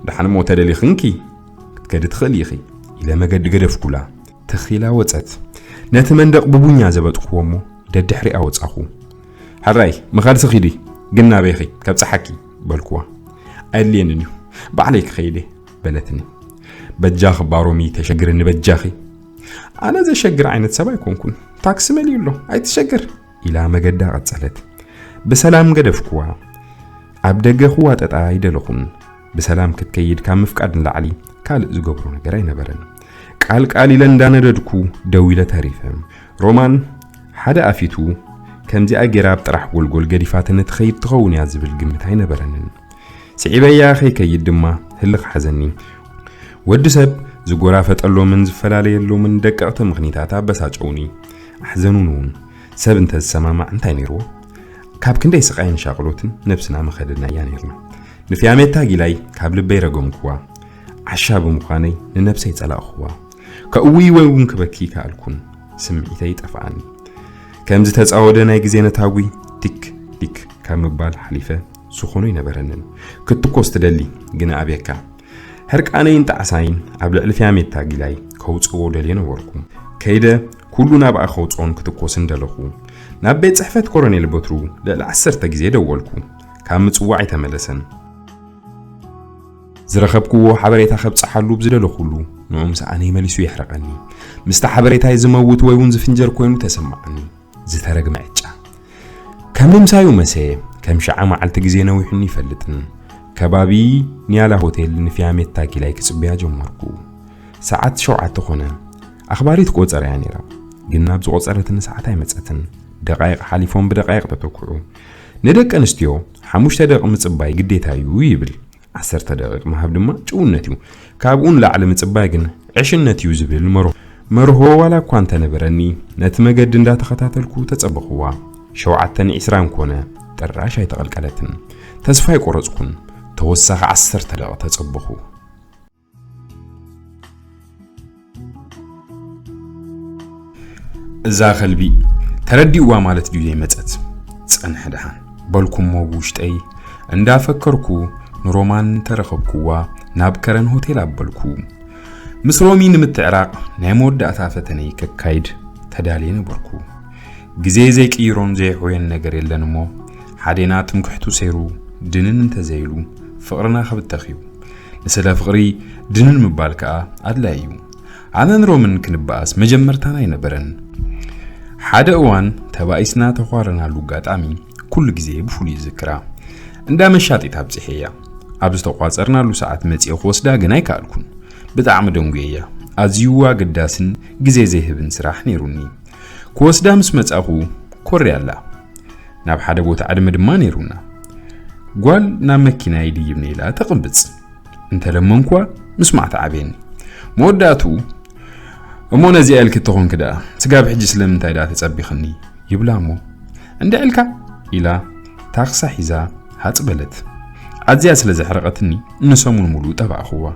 "ደሓን እሞ ተደሊኽንኪ ክትከዲ ትኽእሊ ኢኺ" ኢለ መገዲ ገደፍኩላ። ትኽ ኢላ ወጸት። ነቲ መንደቕ ብቡኛ ዘበጥኩዎ እሞ ደድሕሪኣ ወጻኹ። "ሕራይ፣ ምኻድሲ ኺዲ፣ ግን ናበይኺ? ከብጽሓኪ" በልኩዋ። "ኣየድልየንን እዩ፣ ባዕለይ ክኸይድ እየ" በለትኒ። "በጃኺ ባሮሚ፣ ተሸግርኒ በጃኺ!" "ኣነ ዘሸግር ዓይነት ሰብ ኣይኮንኩን። ታክሲ መሊኡ ኣሎ፣ ኣይትሸገር" ኢላ መገዳ ቀጸለት። ብሰላም ገደፍኩዋ። ኣብ ደገ ክዋጠጣ ኣይደለኹን። ብሰላም ክትከይድ ካብ ምፍቃድ ንላዕሊ ካልእ ዝገብሮ ነገር ኣይነበረን። ቃል ቃል ኢለ እንዳነደድኩ ደው ኢለ ተሪፈ። ሮማን ሓደ ኣፊቱ፣ "ከምዚኣ ጌራ ኣብ ጥራሕ ጎልጎል ገዲፋትኒ ትኸይድ ትኸውን እያ" ዝብል ግምት ኣይነበረንን። ስዒበያ ከይከይድ ድማ ህልኽ ሓዘኒ። ወዲ ሰብ ዝጎራፈጠሎምን ዝፈላለየሎምን ደቀቕቲ ምኽኒታት ኣበሳጨውኒ፣ ኣሕዘኑን እውን። ሰብ እንተ ዝሰማማዕ እንታይ ነይርዎ? ካብ ክንደይ ስቓይን ሻቕሎትን ነብስና ምኸደናያ ነይርና። ንፊያሜታ ጊላይ ካብ ልበይ ረገምኩዋ። ዓሻ ብምዃነይ ንነብሰይ ጸላእኹዋ። ከእውይ ወይ እውን ክበኪ ከኣልኩን። ስምዒተይ ጠፍኣኒ። ከም ዝተጻወደ ናይ ግዜ ነታጒ ቲክ ቲክ ካብ ምባል ሓሊፈ ዝኾኖ ኣይነበረንን። ክትኮስ ትደሊ፣ ግን ኣብየካ። ሕርቃነይን ጣዕሳይን ኣብ ልዕሊ ፊያሜታ ጊላይ ከውጽእዎ ደልየ ነበርኩ። ከይደ ኩሉ ናብኣ ከውጽኦን ክትኮስን ደለኹ። ናብ ቤት ጽሕፈት ኮሎኔል በትሩ ልዕሊ ዓሰርተ ግዜ ደወልኩ። ካብ ምጽዋዕ ኣይተመለሰን። ዝረኸብክዎ ሓበሬታ ከብጽሓሉ ብዝደለኹሉ፣ ንዑ ምሰኣነይ መሊሱ የሕርቐኒ። ምስቲ ሓበሬታይ ዝመውት ወይ እውን ዝፍንጀር ኮይኑ ተሰማዓኒ። ዝተረግመ ዕጫ። ከም ምምሳዩ መሰየ፣ ከም ሽዓ መዓልቲ ግዜ ነዊሑኒ ይፈልጥን። ከባቢ ኒያላ ሆቴል ንፊያሜታ ጊላይ ክጽበያ ጀመርኩ። ሰዓት ሸውዓተ ኮነ። ኣኽባሪት ቆጸራ እያ ነይራ። ግን ናብ ዝቆጸረትኒ ሰዓት ኣይመጸትን። ደቃይቕ ሓሊፎም ብደቃይቕ ተተኩዑ። ንደቂ ኣንስትዮ ሓሙሽተ ደቂቕ ምጽባይ ግዴታ እዩ ይብል። ዓሰርተ ደቂቕ ምሃብ ድማ ጭውነት እዩ። ካብኡ ንላዕሊ ምጽባይ ግን ዕሽነት እዩ ዝብል መርሆ። መርሆ ዋላ እኳ እንተነበረኒ፣ ነቲ መገዲ እንዳተኸታተልኩ ተጸበኹዋ። ሸውዓተን ዒስራን ኮነ፣ ጥራሽ ኣይተቐልቀለትን። ተስፋ ኣይቆረጽኩን። ተወሳኺ ዓሰርተ ደቂቕ ተጸበኹ። እዛ ከልቢ ተረዲእዋ ማለት ድዩ ዘይመጸት? ጸንሐ ደሓን በልኩ እሞ ብውሽጠይ እንዳፈከርኩ ንሮማን ተረኸብኩዋ ናብ ከረን ሆቴል ኣበልኩ። ምስ ሮሚ ንምትዕራቕ ናይ መወዳእታ ፈተነይ ከካይድ ተዳልየ ነበርኩ። ግዜ ዘይቅይሮን ዘይሕውዮን ነገር የለን እሞ ሓዴና ትምክሕቱ ሰይሩ ድንን እንተዘይሉ ፍቕርና ክብተኽ እዩ። ንስለ ፍቕሪ ድንን ምባል ከኣ ኣድላይ እዩ። ኣነን ሮምን ክንበኣስ መጀመርታና ኣይነበረን። ሓደ እዋን ተባኢስና ተዃረናሉ ኣጋጣሚ ኩሉ ግዜ ብፍሉይ ይዝክራ። እንዳ መሻጢት ኣብጺሐያ። ኣብ ዝተቋጸርናሉ ሰዓት መጺኤ ክወስዳ ግን ኣይከኣልኩን። ብጣዕሚ ደንጉየያ። ኣዝዩ ኣገዳስን ግዜ ዘይህብን ስራሕ ነይሩኒ። ክወስዳ ምስ መጻኹ ኮርያ ኣላ። ናብ ሓደ ቦታ ዕድመ ድማ ነይሩና። ጓል ናብ መኪና ይድይብኒ ኢላ ተቕብጽ። እንተለመንኳ ምስማዕ ተዓብየኒ። መወዳእትኡ፣ "እሞ ነዚኣ ኢልኪ ተኾንኪ ደኣ፣ ስጋብ ሕጂ ስለምንታይ ደኣ ተጸቢኽኒ?" ይብላ እሞ፣ "እንድዒ ኢልካ?" ኢላ ታኽሳ ሒዛ ሃጽ በለት። ኣዝያ ስለ ዘሕረቐትኒ ንሰሙን ሙሉእ ጠባእኽዋ።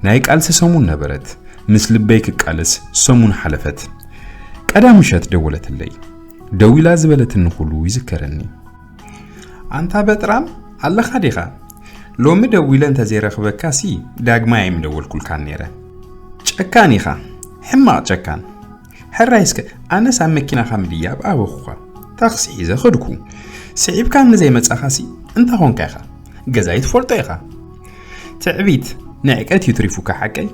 ናይ ቃልሲ ሰሙን ነበረት። ምስ ልበይ ክቃለስ ሰሙን ሓለፈት። ቀዳም ምሸት ደወለትለይ። ደዊላ ዝበለትኒ ኩሉ ይዝከረኒ። "ኣንታ በጥራም ኣለኻ ዲኻ? ሎሚ ደዊለ እንተዘይረኽበካሲ ዳግማይ ኣይምደወልኩልካን ነይረ። ጨካን ኢኻ፣ ሕማቕ ጨካን። ሕራይ እስከ ኣነስ ኣብ መኪናኻ ምድያብ ኣበኹኻ። ታኽሲ ሒዘ ኸድኩ። ስዒብካኒ ዘይመጻኻሲ እንታይ ኾንካ ኢኻ? ገዛይ ትፈልጦ ኢኻ። ትዕቢት፣ ንዕቀት እዩ ትሪፉካ ሓቀይ?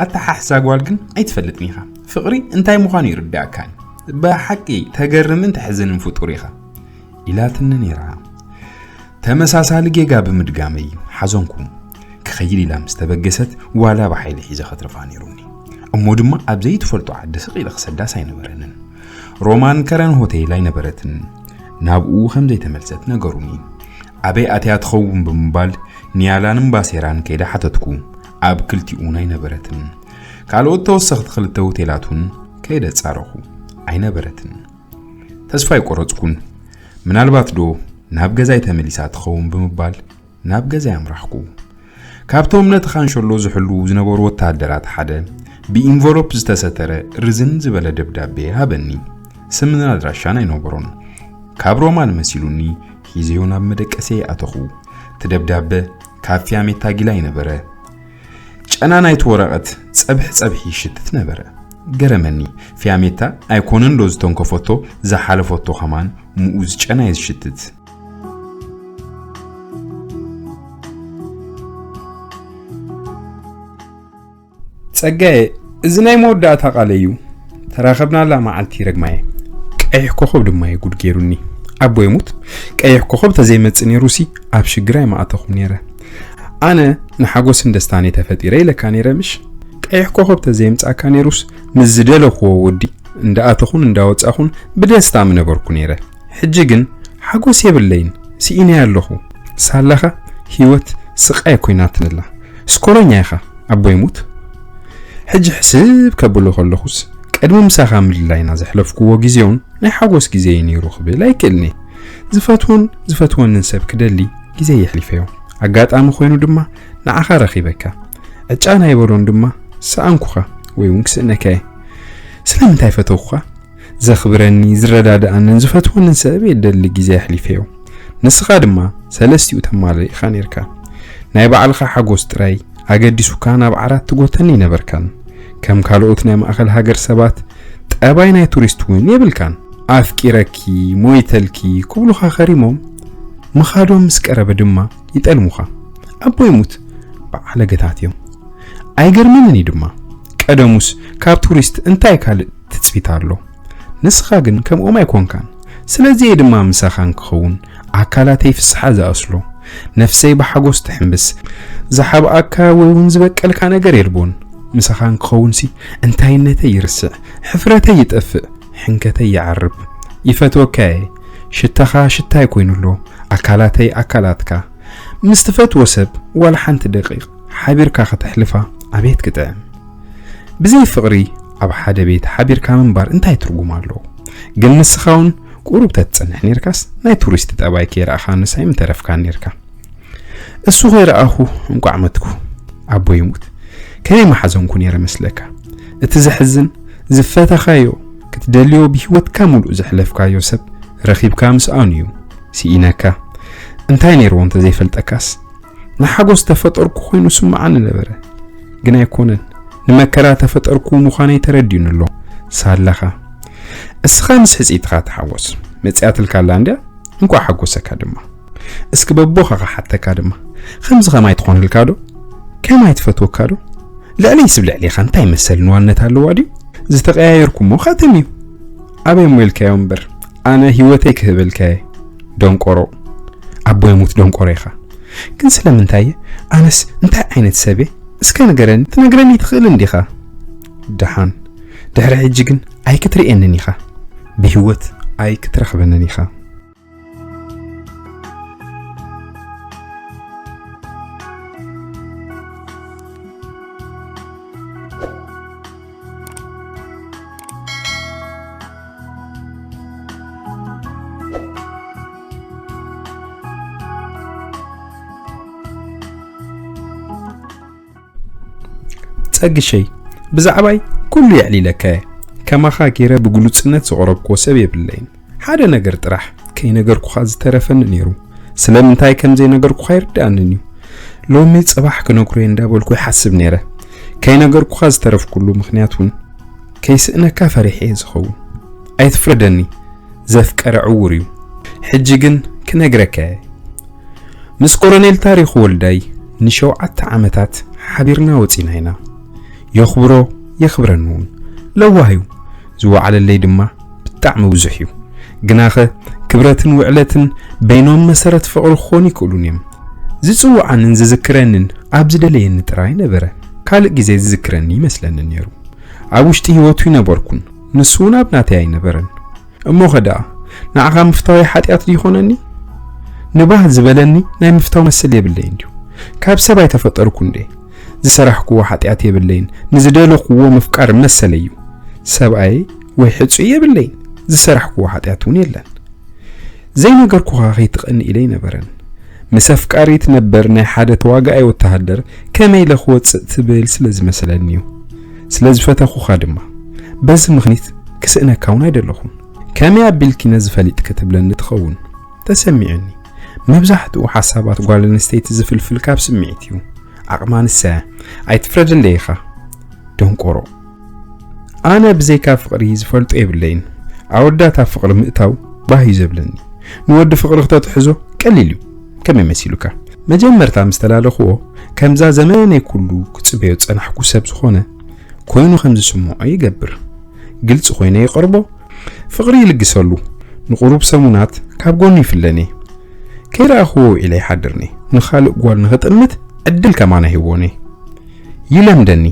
ኣተሓሕዛ ጓል ግን ኣይትፈልጥን ኢኻ። ፍቕሪ እንታይ ምዃኑ ይርዳእካን። ብሓቂ ተገርምን ተሕዝንን ፍጡር ኢኻ ኢላትኒ ነይራ። ተመሳሳሊ ጌጋ ብምድጋመይ ሓዘንኩ። ክኸይድ ኢላ ምስ ተበገሰት ዋላ ብሓይሊ ሒዘ ከትርፋ ነይሩኒ። እሞ ድማ ኣብ ዘይትፈልጦ ዓዲ ስቕ ኢለ ክሰዳስ ኣይነበረንን። ሮማን ከረን ሆቴል ኣይነበረትን። ናብኡ ከም ዘይተመልሰት ነገሩኒ። ኣበይ ኣትያ ትኸውን ብምባል ኒያላን ባሴራን ከይደ ሓተትኩ። ኣብ ክልቲኡን ኣይነበረትን። ካልኦት ተወሰኽቲ ክልተ ሆቴላት እውን ከይደ ጻረኹ። ኣይነበረትን። ተስፋ ኣይቆረጽኩን። ምናልባት ዶ ናብ ገዛይ ተመሊሳ ትኸውን ብምባል ናብ ገዛይ ኣምራሕኩ። ካብቶም ነቲ ካንሸሎ ዝሕልዉ ዝነበሩ ወተሃደራት ሓደ ብኢንቨሎፕ ዝተሰተረ ርዝን ዝበለ ደብዳቤ ሃበኒ። ስምን ኣድራሻን ኣይነበሮን። ካብ ሮማን መሲሉኒ ሒዘዮ ናብ መደቀሰ ኣተኹ። እቲ ደብዳበ ካብ ፊያሜታ ጊላ ይነበረ። ጨና ናይቲ ወረቐት ጸብሒ ጸብሒ ይሽትት ነበረ። ገረመኒ። ፊያሜታ ኣይኮነን ዶ ዝተንከፈቶ፣ ዝሓለፈቶ ከማን ምኡዝ ጨና እየ ዝሽትት። ጸጋየ፣ እዚ ናይ መወዳእታ ቃለይ እዩ። ተራኸብናላ መዓልቲ ረግማየ። ቀይሕ ኮኸብ ድማ እዩ ጉድ ገይሩኒ። ኣቦ ይሙት፣ ቀይሕ ኮኸብ ተዘይመጽእ ነይሩሲ ኣብ ሽግር ኣይምኣተኹን ነይረ። ኣነ ንሓጎስን ደስታን እየ ተፈጢረ ኢለካ ነይረ ምሽ? ቀይሕ ኮኸብ ተዘይምጻእካ ነይሩስ ምስ ዝደለኽዎ ወዲ እንዳኣተኹን እንዳወጻኹን ብደስታ ምነበርኩ ነይረ። ሕጂ ግን ሓጎስ የብለይን፣ ስኢነ ኣለኹ። ሳላኻ ህይወት ስቓይ ኮይናትንላ። ስኮረኛ ኢኻ ኣቦ ይሙት። ሕጂ ሕስብ ከብሎ ከለኹስ ቅድሚ ምሳኻ ምልላይና ዘሕለፍኩዎ ግዜውን ናይ ሓጎስ ግዜ እዩ ነይሩ ክብል ኣይክእልኒ። ዝፈትዎን ዝፈትወንን ሰብ ክደሊ ግዜ የሕሊፈዮ። ኣጋጣሚ ኮይኑ ድማ ንዓኻ ረኺበካ። ዕጫ ናይ በሎን ድማ ሰኣንኩኻ ወይ እውን ክስእነካ እየ። ስለምንታይ ፈተውኩኻ? ዘኽብረኒ፣ ዝረዳድኣንን ዝፈትወንን ሰብ እየ ደሊ ግዜ ኣሕሊፈዮ። ንስኻ ድማ ሰለስቲኡ ተማልእ ኢኻ ነይርካ። ናይ ባዕልኻ ሓጎስ ጥራይ ኣገዲሱካ ናብ ዓራት ትጎተኒ ኣይነበርካን። ከም ካልኦት ናይ ማእኸል ሃገር ሰባት ጠባይ ናይ ቱሪስት እውን የብልካን። ኣፍቂረኪ፣ ሞይተልኪ ክብሉኻ ከሪሞም ምኻዶም ምስ ቀረበ ድማ ይጠልሙኻ። ኣቦ ይሙት በዓለገታት እዮም። ኣይገርመንን እዩ ድማ። ቀደሙስ ካብ ቱሪስት እንታይ ካልእ ትጽቢት ኣሎ? ንስኻ ግን ከምኦም ኣይኮንካን። ስለዚ እየ ድማ ምሳኻን ክኸውን ኣካላተይ ፍስሓ ዝኣስሎ፣ ነፍሰይ ብሓጎስ ትሕምብስ። ዝሓብኣካ ወይ እውን ዝበቀልካ ነገር የልቦን። ምሳኻን ክኸውንሲ እንታይነተይ ይርስዕ፣ ሕፍረተይ ይጠፍእ፣ ሕንከተይ ይዓርብ። ይፈትወካ እየ። ሽታኻ ሽታይ ኮይኑ ኣሎ፣ ኣካላተይ ኣካላትካ። ምስ ትፈትዎ ሰብ ዋላ ሓንቲ ደቂቕ ሓቢርካ ከተሕልፋ ኣቤት ክጥዕም። ብዘይ ፍቕሪ ኣብ ሓደ ቤት ሓቢርካ ምንባር እንታይ ትርጉም ኣለዎ? ግን ንስኻ እውን ቁሩብ ተትጸንሕ ኔርካስ ናይ ቱሪስት ጠባይ ከይረኣኻንስ ኣይምተረፍካን ኔርካ። እሱ ከይረኣኹ እንቋዕ መትኩ። ኣቦ ይሙት። ከመይ ምሓዘንኩ ኔረ መስለካ? እቲ ዘሕዝን ዝፈተኻዮ ክትደልዮ ብህይወትካ ሙሉእ ዘሕለፍካዮ ሰብ ረኺብካ ምስኣኑ እዩ። ስኢነካ። እንታይ ነይርዎ እንተዘይፈልጠካስ? ንሓጎስ ተፈጠርኩ ኮይኑ ስምዓኒ ነበረ። ግን ኣይኮነን። ንመከራ ተፈጠርኩ ምዃነይ ተረዲኡኒ ኣሎ። ሳላኻ። እስኻ ምስ ሕጽይትኻ ተሓጎስ። መጺኣትልካ ኣላ እንድያ? እንኳዕ ሓጎሰካ ድማ። እስኪ በቦኻ ክሓተካ ድማ። ከምዚ ከማይ ትኾነልካ ዶ? ከማይ ትፈትወካ ዶ? ልዕለይ ስብ ልዕሌኻ እንታይ መሰል ንዋነት ኣለዋ ድዩ? ዝተቐያየርኩሞ ካተም እዩ። ኣበይ እሞ ኢልካዮ እምበር፣ ኣነ ህይወተይ ክህበልካ እየ። ደንቆሮ። ኣቦይ ሙት ደንቆሮ ኢኻ። ግን ስለምንታይ እየ? ኣነስ እንታይ ዓይነት ሰብ እየ? እስከ ንገረኒ፣ ትነግረኒ ትኽእል እንዲኻ። ደሓን። ድሕሪ ሕጂ ግን ኣይክትርእየንን ኢኻ። ብህይወት ኣይክትረኽበንን ኢኻ። ጸግሸይ፣ ብዛዕባይ ኩሉ የዕሊለካ እየ። ከማኻ ገይረ ብግሉጽነት ዝቐረብክዎ ሰብ የብለይን። ሓደ ነገር ጥራሕ ከይነገርኩኻ ዝተረፈኒ ነይሩ። ስለምንታይ ከም ዘይነገርኩኻ ይርድኣንን እዩ። ሎሚ ጽባሕ ክነግሮ እየ እንዳበልኩ ይሓስብ ነይረ። ከይነገርኩኻ ዝተረፍኩሉ ምኽንያት እውን ከይስእነካ ፈሪሐ እየ ዝኸውን። ኣይትፍረደኒ፣ ዘፍቀረ ዕዉር እዩ። ሕጂ ግን ክነግረካ እየ። ምስ ኮሎኔል ታሪኹ ወልዳይ ንሸውዓተ ዓመታት ሓቢርና ወጺና ኢና። የኽብሮ፣ የኽብረኒ እውን። ለዋህ እዩ። ዝወዓለለይ ድማ ብጣዕሚ ብዙሕ እዩ። ግናኸ ክብረትን ውዕለትን በይኖም መሰረት ፍቕሪ ክኾኑ ይክእሉን እዮም። ዝጽውዓንን ዝዝክረንን ኣብ ዝደለየኒ ጥራይ ነበረ። ካልእ ግዜ ዝዝክረኒ ይመስለኒ ነይሩ። ኣብ ውሽጢ ህይወቱ ይነበርኩን፣ ንሱ እውን ኣብ ናተይ ኣይነበረን። እሞኸ ደኣ ንዓኻ ምፍታወይ ሓጢኣት ድይኾነኒ? ንባህ ዝበለኒ ናይ ምፍታው መሰል የብለይን ድዩ? ካብ ሰብ ኣይተፈጠርኩ እንዴ? ዝሰራሕክዎ ሓጢኣት የብለይን፣ ንዝደለኽዎ ምፍቃር መሰለይ እዩ። ሰብኣይ ወይ ሕጹይ የብለይን፣ ዝሰራሕክዎ ሓጢኣት እውን የለን። ዘይነገርኩኻ ከይትቐኒ ኢለ ኣይነበረን። ምስ ኣፍቃሪት ነበር ናይ ሓደ ተዋጋኣይ ወተሃደር ከመይ ኢለ ክወጽእ ትብል ስለ ዝመሰለኒ እዩ። ስለ ዝፈተኹኻ ድማ። በዚ ምኽኒት ክስእነካ እውን ኣይደለኹን። ከመይ ኣቢልኪ ነዚ ፈሊጥኪ ትብለኒ ትኸውን? ተሰሚዑኒ። መብዛሕትኡ ሓሳባት ጓል ኣንስተይቲ ዝፍልፍል ካብ ስምዒት እዩ። ዓቕማ ንሳ እያ። ኣይትፍረደለይ ኢኻ። ደንቆሮ። ኣነ ብዘይካ ፍቕሪ ዝፈልጦ የብለይን። ኣወዳት ኣብ ፍቕሪ ምእታው ባህ እዩ ዘብለኒ። ንወዲ ፍቕሪ ክተትሕዞ ቀሊል እዩ። ከመይ መሲሉካ? መጀመርታ ምስ ተላለኽዎ፣ ከምዛ ዘመነይ ኩሉ ክጽበዮ ዝጸናሕኩ ሰብ ዝኾነ ኮይኑ ከም ዝስምዖ ይገብር። ግልጺ ኮይነ ይቐርቦ፣ ፍቕሪ ይልግሰሉ። ንቑሩብ ሰሙናት ካብ ጎኑ ይፍለኒ። ከይረኣኽዎ ውዒለ ይሓድርኒ። ንኻልእ ጓል ንኽጥምት ዕድል ከማን ኣይህቦኒ። ይለምደኒ።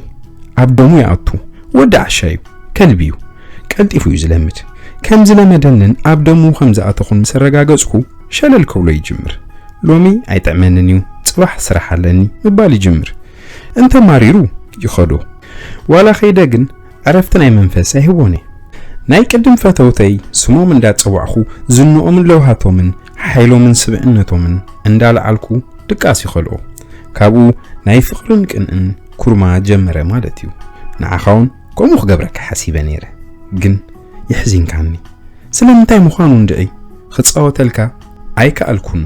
ኣብ ደሙ ይኣቱ። ወዲ ዓሻ እዩ። ከልቢ እዩ። ቀልጢፉ እዩ ዝለምድ። ከም ዝለመደንን ኣብ ደሙ ከም ዝኣተኹን ምስ ኣረጋገጽኩ፣ ሸለል ከብሎ ይጅምር። ሎሚ ኣይጥዕመንን እዩ፣ ጽባሕ ስራሕ ኣለኒ ምባል ይጅምር። እንተ ማሪሩ ይኸዶ። ዋላ ከይደ ግን ዕረፍቲ ናይ መንፈስ ኣይህቦን እየ። ናይ ቅድም ፈተውተይ ስሞም እንዳጸዋዕኹ ዝንኦምን ለውሃቶምን ሓይሎምን ስብዕነቶምን እንዳለዓልኩ ድቃስ ይኸልኦ። ካብኡ ናይ ፍቕርን ቅንእን ኩርማ ጀመረ ማለት እዩ። ንዓኻ እውን ከምኡ ክገብረካ ሓሲበ ነይረ፣ ግን የሕዚንካኒ። ስለምንታይ ምዃኑ እንድዒ ክጻወተልካ ኣይከኣልኩን።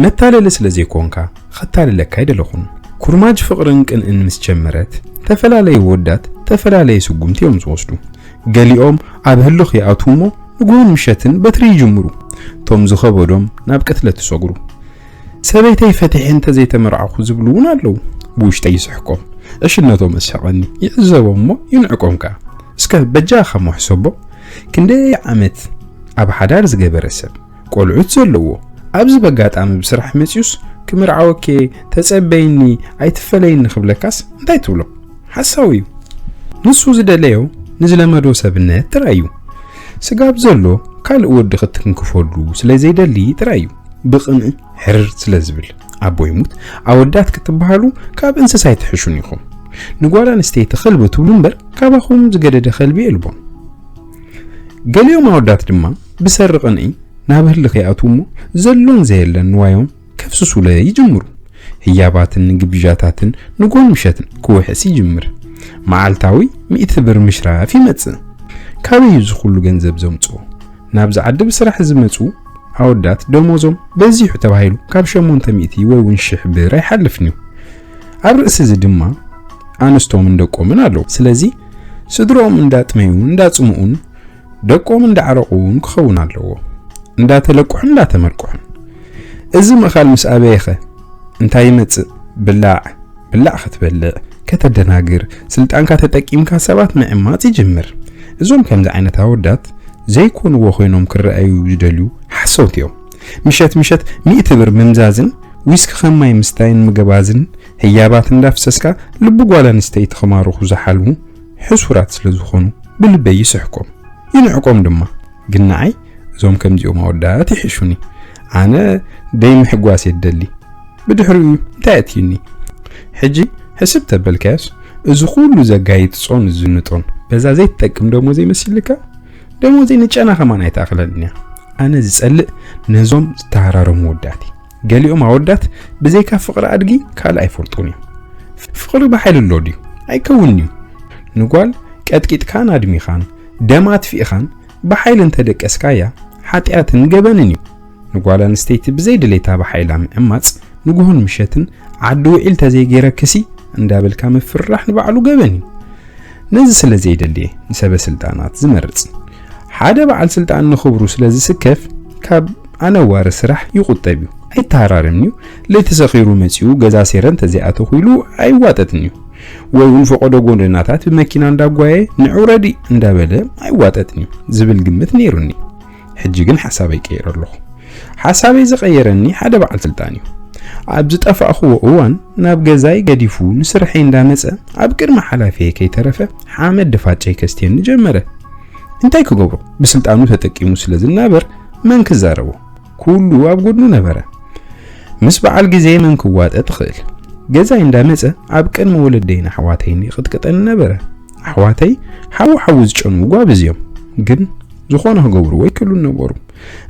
መታለሊ ስለ ዘይኮንካ ኸታልለካ ኣይደለኹን። ኩርማጅ ፍቕርን ቅንእን ምስ ጀመረት፣ ተፈላለዩ ወዳት ተፈላለየ ስጉምቲ እዮም ዝወስዱ። ገሊኦም ኣብ ህልኽ ይኣትዉ እሞ ንግሆን ምሸትን በትሪ ይጅምሩ። እቶም ዝኸበዶም ናብ ቅትለት ይሰግሩ። ሰበይተይ ፈቲሐ እንተ ዘይተመርዓኹ ዝብሉ እውን ኣለዉ። ብውሽጠይ ይስሕቆም። ዕሽነቶም እስሕቐኒ። ይዕዘቦም እሞ ይንዕቆም ከኣ። እስከ በጃኻ እሞ ሕሰቦ። ክንደይ ዓመት ኣብ ሓዳር ዝገበረ ሰብ፣ ቆልዑት ዘለዎ፣ ኣብዚ በጋጣሚ ብስራሕ መጺኡስ ክምርዓወኬ ተጸበይኒ ኣይትፈለይኒ ክብለካስ እንታይ ትብሎ? ሓሳዊ እዩ። ንሱ ዝደለዮ ንዝለመዶ ሰብነት ጥራይ እዩ። ስጋብ ዘሎ ካልእ ወዲ ክትትንክፈሉ ስለ ዘይደሊ ጥራይ እዩ ብቕንኢ ሕርር ስለ ዝብል። ኣቦ ይሙት ኣወዳት ክትበሃሉ ካብ እንስሳ ኣይትሕሹን ኢኹም። ንጓል ኣንስተይቲ ከልቢ ትብሉ እምበር ካባኹም ዝገደደ ከልቢ የልቦን። ገሊኦም ኣወዳት ድማ ብሰሪ ቅንኢ ናብ ህልኽ ይኣትዉ እሞ ዘሎን ዘየለን ንዋዮም ከፍስሱለ ይጅምሩ። ህያባትን ግብዣታትን ንጎን ምሸትን ክውሕስ ይጅምር። መዓልታዊ ሚእቲ ብር ምሽራፍ ይመጽእ። ካበይ እዩ እዚ ኩሉ ገንዘብ ዘምጽኦ? ናብዚ ዓዲ ብስራሕ ዝመጹ ኣወዳት ደሞዞም በዚሑ ተባሂሉ ካብ ሸሞንተ ሚእቲ ወይ እውን ሽሕ ብር ኣይሓልፍን እዩ። ኣብ ርእሲ እዚ ድማ ኣንስቶምን ደቆምን ኣለዉ። ስለዚ ስድሮኦም እንዳጥመዩን እንዳጽምኡን ደቆም እንዳዓረቑ እውን ክኸውን ኣለዎ። እንዳተለቅሑን እንዳተመርቅሑን። እዚ ምእኻል ምስ ኣበየኸ እንታይ ይመጽእ? ብላዕ ብላዕ ክትበልዕ፣ ከተደናግር፣ ስልጣንካ ተጠቂምካ ሰባት ምዕማጽ ይጅምር። እዞም ከምዚ ዓይነት ኣወዳት ዘይኮንዎ ኮይኖም ክረኣዩ ዝደልዩ ሓሰውቲ እዮም። ምሸት ምሸት ሚእቲ ብር ምምዛዝን ዊስኪ ከም ማይ ምስታይን ምግባዝን ህያባት እንዳፍሰስካ ልቢ ጓል ኣንስተይቲ ክማርኹ ዝሓልሙ ሕሱራት ስለ ዝኾኑ ብልበይ ይስሕቆም፣ ይንዕቆም ድማ። ግን ንዓይ እዞም ከምዚኦም ኣወዳት ይሕሹኒ። ኣነ ደይ ምሕጓስ እየ ዝደሊ። ብድሕሪኡ እንታይ ኣእትዩኒ? ሕጂ ሕስብ ተበልካዮስ እዚ ኩሉ ዘጋይጽጾን ዝዝንጦን በዛ ዘይትጠቅም ደሞዘይ መሲልካ? ደሞዘይ ንጨና ከማን ኣይትኣኽለንን እያ። ኣነ ዝጸልእ ነዞም ዝተሃራረሙ ኣወዳት እዩ። ገሊኦም ኣወዳት ብዘይካ ፍቕሪ ኣድጊ ካልእ ኣይፈልጡን እዮም። ፍቕሪ ብሓይሊ ኣሎ ድዩ? ኣይከውንን እዩ። ንጓል ቀጥቂጥካን ኣድሚኻን ደማ ኣጥፊእኻን ብሓይሊ እንተደቀስካያ ሓጢኣትን ገበንን እዩ። ንጓል ኣንስተይቲ ብዘይ ድሌታ ብሓይላ ምዕማጽ ንግሆን ምሸትን ዓዲ ውዒል ተዘይገይረክሲ እንዳበልካ ምፍርራሕ ንባዕሉ ገበን እዩ። ነዚ ስለ ዘይደልየ ንሰበ ስልጣናት ዝመርጽ። ሓደ በዓል ስልጣን ንኽብሩ ስለ ዝስከፍ ካብ ኣነዋሪ ስራሕ ይቑጠብ እዩ። ኣይተሃራርምን እዩ። ለይቲ ሰኺሩ መጺኡ ገዛ ሴረ እንተዘይኣተኹ ኢሉ ኣይዋጠጥን እዩ። ወይ እውን ፈቐዶ ጎደናታት ብመኪና እንዳጓየ ንዑ ረዲ እንዳበለ ኣይዋጠጥን እዩ ዝብል ግምት ነይሩኒ። ሕጂ ግን ሓሳበይ ቀይረ ኣለኹ። ሓሳበይ ዝቐየረኒ ሓደ በዓል ስልጣን እዩ። ኣብ ዝጠፋእኽዎ እዋን ናብ ገዛይ ገዲፉ ንስርሐይ እንዳመጸ ኣብ ቅድሚ ሓላፊየ ከይተረፈ ሓመድ ድፋጨይ ከስትየኒ ጀመረ። እንታይ ክገብሮ? ብስልጣኑ ተጠቂሙ ስለ ዝናበር መን ክዛረቦ? ኩሉ ኣብ ጎድኑ ነበረ። ምስ በዓል ግዜ መን ክዋጠጥ ይኽእል? ገዛይ እንዳመጸ ኣብ ቅድሚ ወለደይን ኣሕዋተይን ይቕጥቅጠኒ ነበረ። ኣሕዋተይ ሓዊ ሓዊ ዝጨኑ ጓብዝ እዮም። ግን ዝኾነ ክገብርዎ ኣይክእሉን ነበሩ።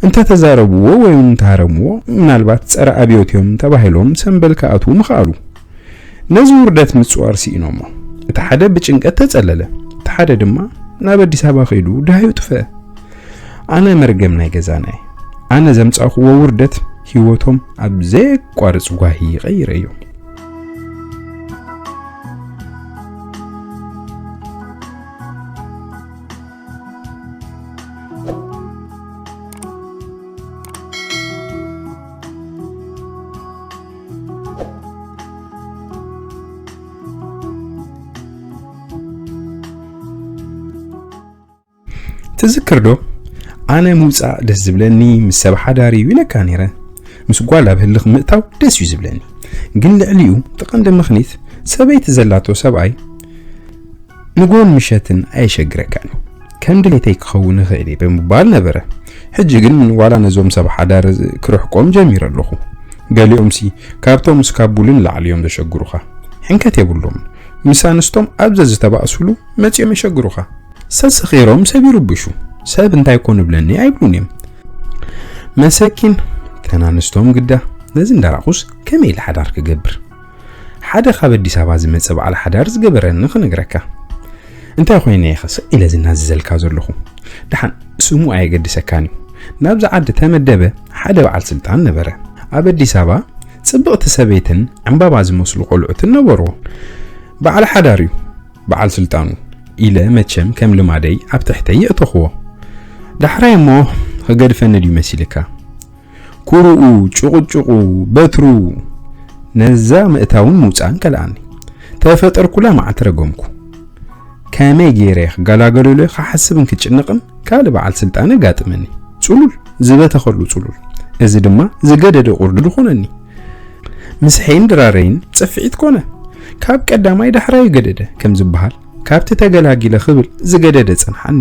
እንተ ተዛረብዎ ወይ እውን እንተ ሃረምዎ፣ ምናልባት ጸረ ኣብዮት እዮም ተባሂሎም ሰምበል ክኣትዉ ምኽኣሉ። ነዚ ውርደት ምጽዋር ስኢኖሞ። እቲ ሓደ ብጭንቀት ተጸለለ፣ እቲ ሓደ ድማ ናብ ኣዲስ ኣበባ ከይዱ ደሃዩ ጥፍአ። ኣነ መርገም ናይ ገዛናይ። ኣነ ዘምጻእክዎ ውርደት ህይወቶም ኣብ ዘየቋርጽ ጓሂ ይቐይረዮ። ትዝክር ዶ? ኣነ ምውጻእ ደስ ዝብለኒ ምስ ሰብ ሓዳር እዩ ኢለካ ነይረ። ምስ ጓል ኣብ ህልኽ ምእታው ደስ እዩ ዝብለኒ። ግን ልዕሊኡ እቲ ቀንዲ ምኽኒት ሰበይቲ ዘላቶ ሰብኣይ ንጎን ምሸትን ኣየሸግረካን እዩ። ከም ድሌተይ ክኸውን ይኽእል እየ ብምባል ነበረ። ሕጂ ግን ዋላ ነዞም ሰብ ሓዳር ክርሕቆም ጀሚረ ኣለኹ። ገሊኦምሲ ካብቶም እስካቡልን ላዕሊ እዮም ዘሸግሩኻ። ሕንከት የብሎምን። ምስ ኣንስቶም ኣብ ዘዝተባእሱሉ መጺኦም የሸግሩኻ። ሰሰኺሮም ሰብ ይርብሹ። ሰብ እንታይ ኮን ብለኒ ኣይብሉን እዮም። መሰኪን ተናንስቶም ግዳ ነዚ እንዳራኹስ ከመይ ኢለ ሓዳር ክገብር? ሓደ ካብ ኣዲስ ኣበባ ዝመጸ በዓል ሓዳር ዝገበረኒ ክነግረካ። እንታይ ኮይነ ኢኸ ስቕ ኢለ ዝናዘዘልካ ዘለኹ? ደሓን ስሙ ኣየገድሰካን እዩ። ናብዚ ዓዲ ተመደበ ሓደ በዓል ስልጣን ነበረ። ኣብ ኣዲስ ኣበባ ጽብቕቲ ሰበይትን ዕምባባ ዝመስሉ ቆልዑትን ነበርዎ። በዓል ሓዳር እዩ በዓል ስልጣኑ ኢለ መቸም ከም ልማደይ ኣብ ትሕተይ የእተኽዎ። ዳሕራይ እሞ ክገድፈኒ ድዩ መሲልካ? ኩርኡ፣ ጭቕጭቑ፣ በትሩ ነዛ ምእታውን ምውጻእን ከልኣኒ። ተፈጠርኩላ መዓልቲ ረገምኩ። ከመይ ገይረ ክገላገለሉ ክሓስብን ክጭነቕን ካልእ በዓል ስልጣን ኣጋጥመኒ። ጽሉል፣ ዝበተኸሉ ጽሉል። እዚ ድማ ዝገደደ ቁርዲ ዝኾነኒ። ምስሐይን ድራረይን ጽፍዒት ኮነ። ካብ ቀዳማይ ዳሕራዩ ገደደ ከም ዝበሃል፣ ካብቲ ተገላጊለ ክብል ዝገደደ ጸንሓኒ።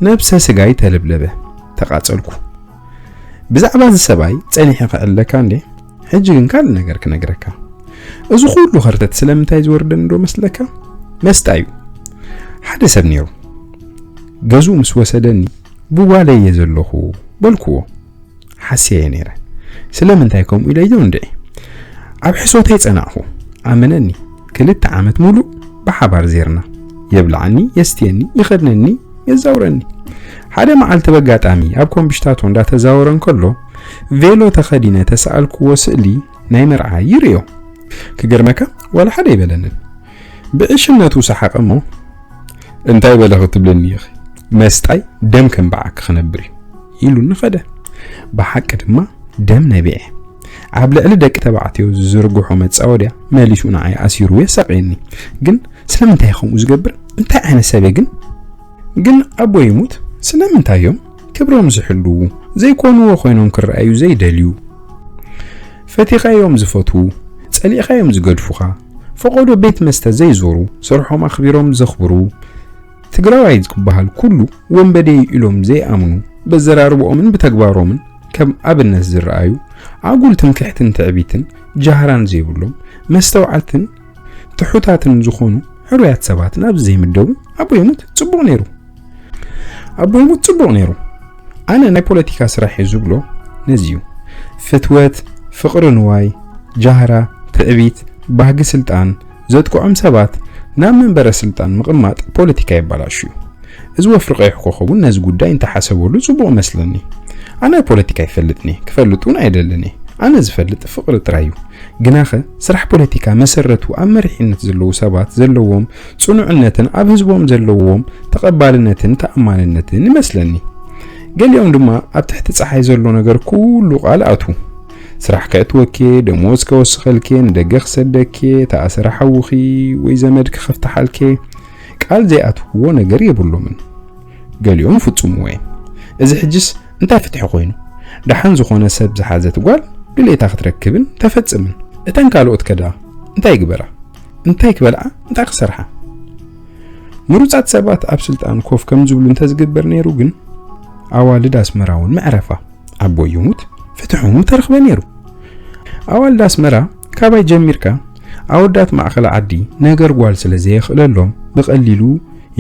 ነብሰ ስጋይ ተለብለበ። ተቓጸልኩ። ብዛዕባ እዚ ሰብኣይ ጸኒሐ ክዕለካ እንዴ? ሕጂ ግን ካልእ ነገር ክነግረካ። እዚ ኩሉ ኸርተት ስለምንታይ ዝወርደኒ ዶ መስለካ? መስጣ እዩ። ሓደ ሰብ ነይሩ። ገዝኡ ምስ ወሰደኒ ብጓለይ እየ ዘለኹ በልክዎ። ሓስየ እየ ነይረ። ስለምንታይ ከምኡ ኢለዮ እንድዒ? ኣብ ሕሶተይ ጸናዕኹ። ኣመነኒ፣ ክልተ ዓመት ሙሉእ ብሓባር ዜርና። የብልዓኒ፣ የስትየኒ፣ ይኸድነኒ፣ የዛውረኒ። ሓደ መዓልቲ በጋጣሚ ኣብ ኮምብሽታቶ እንዳተዛወረ እንከሎ፣ ቬሎ ተኸዲነ ተሰኣልክዎ ስእሊ ናይ መርዓ ይርእዮ። ክገርመካ፣ ዋላ ሓደ ኣይበለንን። ብዕሽነቱ ሰሓቐ እሞ፣ "እንታይ በለ ክትብለኒ ኢኺ? መስጣይ ደም ከም በዓኪ ክነብር እዩ" ኢሉኒ ኸደ። ብሓቂ ድማ ደም ነቢዐ። ኣብ ልዕሊ ደቂ ተባዕትዮ ዝዝርግሖ መጻወድያ መሊሱ ንዓይ ኣሲሩ የሳቕየኒ። ግን ስለምንታይ ከምኡ ዝገብር? እንታይ ዓይነት ሰብ እየ ግን? ግን ኣቦ ይሙት፣ ስለምንታይ እዮም ክብሮም ዝሕልዉ? ዘይኮንዎ ኮይኖም ክረኣዩ ዘይደልዩ? ፈቲኻዮም ዝፈትዉ፣ ጸሊእኻዮም ዝገድፉኻ፣ ፈቐዶ ቤት መስተ ዘይዞሩ፣ ስርሖም ኣኽቢሮም ዘኽብሩ፣ ትግራዋይ ክበሃል ኩሉ ወንበዴ እዩ ኢሎም ዘይኣምኑ፣ በዘራርብኦምን ብተግባሮምን ከም ኣብነት ዝረኣዩ፣ ኣጉል ትምክሕትን ትዕቢትን ጃህራን ዘይብሎም፣ መስተውዓልትን ትሑታትን ዝኾኑ ሕሩያት ሰባት ናብዚ ዘይምደቡ ኣቦ ይሙት ጽቡቕ ነይሩ። ኣቦ ይሙት ጽቡቕ ነይሩ። ኣነ ናይ ፖለቲካ ስራሕ እዩ ዝብሎ ነዚ እዩ። ፍትወት፣ ፍቕሪ ንዋይ፣ ጃህራ፣ ትዕቢት፣ ባህጊ ስልጣን ዘጥቅዖም ሰባት ናብ መንበረ ስልጣን ምቕማጥ ፖለቲካ የባላሹ እዩ። እዚ ወፍሪ ቀይሕ ኮኸብ እውን ነዚ ጉዳይ እንተሓሰበሉ ጽቡቕ መስለኒ። ኣነ ፖለቲካ ይፈልጥኒ፣ ክፈልጥ እውን ኣይደልን እየ። ኣነ ዝፈልጥ ፍቕሪ ጥራይ እዩ። ግናኸ ስራሕ ፖለቲካ መሰረቱ ኣብ መሪሕነት ዘለዉ ሰባት ዘለዎም ጽኑዕነትን ኣብ ህዝቦም ዘለዎም ተቐባልነትን ተኣማንነትን ይመስለኒ። ገሊኦም ድማ ኣብ ትሕቲ ጸሓይ ዘሎ ነገር ኩሉ ቃል ኣትዉ። ስራሕ ከእትወኬ፣ ደሞዝ ከወስኸልኬ፣ ንደገ ክሰደኬ፣ ተኣሰረ ሓውኺ ወይ ዘመድ ክኸፍትሓልኬ ቃል ዘይኣትውዎ ነገር የብሎምን። ገሊኦም ፍጹምዎ እዮም። እዚ ሕጅስ እንታይ ፍትሒ ኮይኑ? ደሓን ዝኾነ ሰብ ዝሓዘት ጓል ድሌታ ክትረክብን ተፈጽምን። እተን ካልኦት ከዳ እንታይ ይግበራ? እንታይ ክበልዓ? እንታይ ክሰርሓ? ምሩጻት ሰባት ኣብ ስልጣን ኮፍ ከም ዝብሉ እንተዝግበር ነይሩ ግን ኣዋልድ ኣስመራ እውን መዕረፋ። ኣቦ ይሙት ፍትሑ ምተረኽበ ነይሩ። ኣዋልድ ኣስመራ ካባይ ጀሚርካ ኣወዳት ማእኸል ዓዲ ነገር ጓል ስለ ዘየኽእለሎም ብቐሊሉ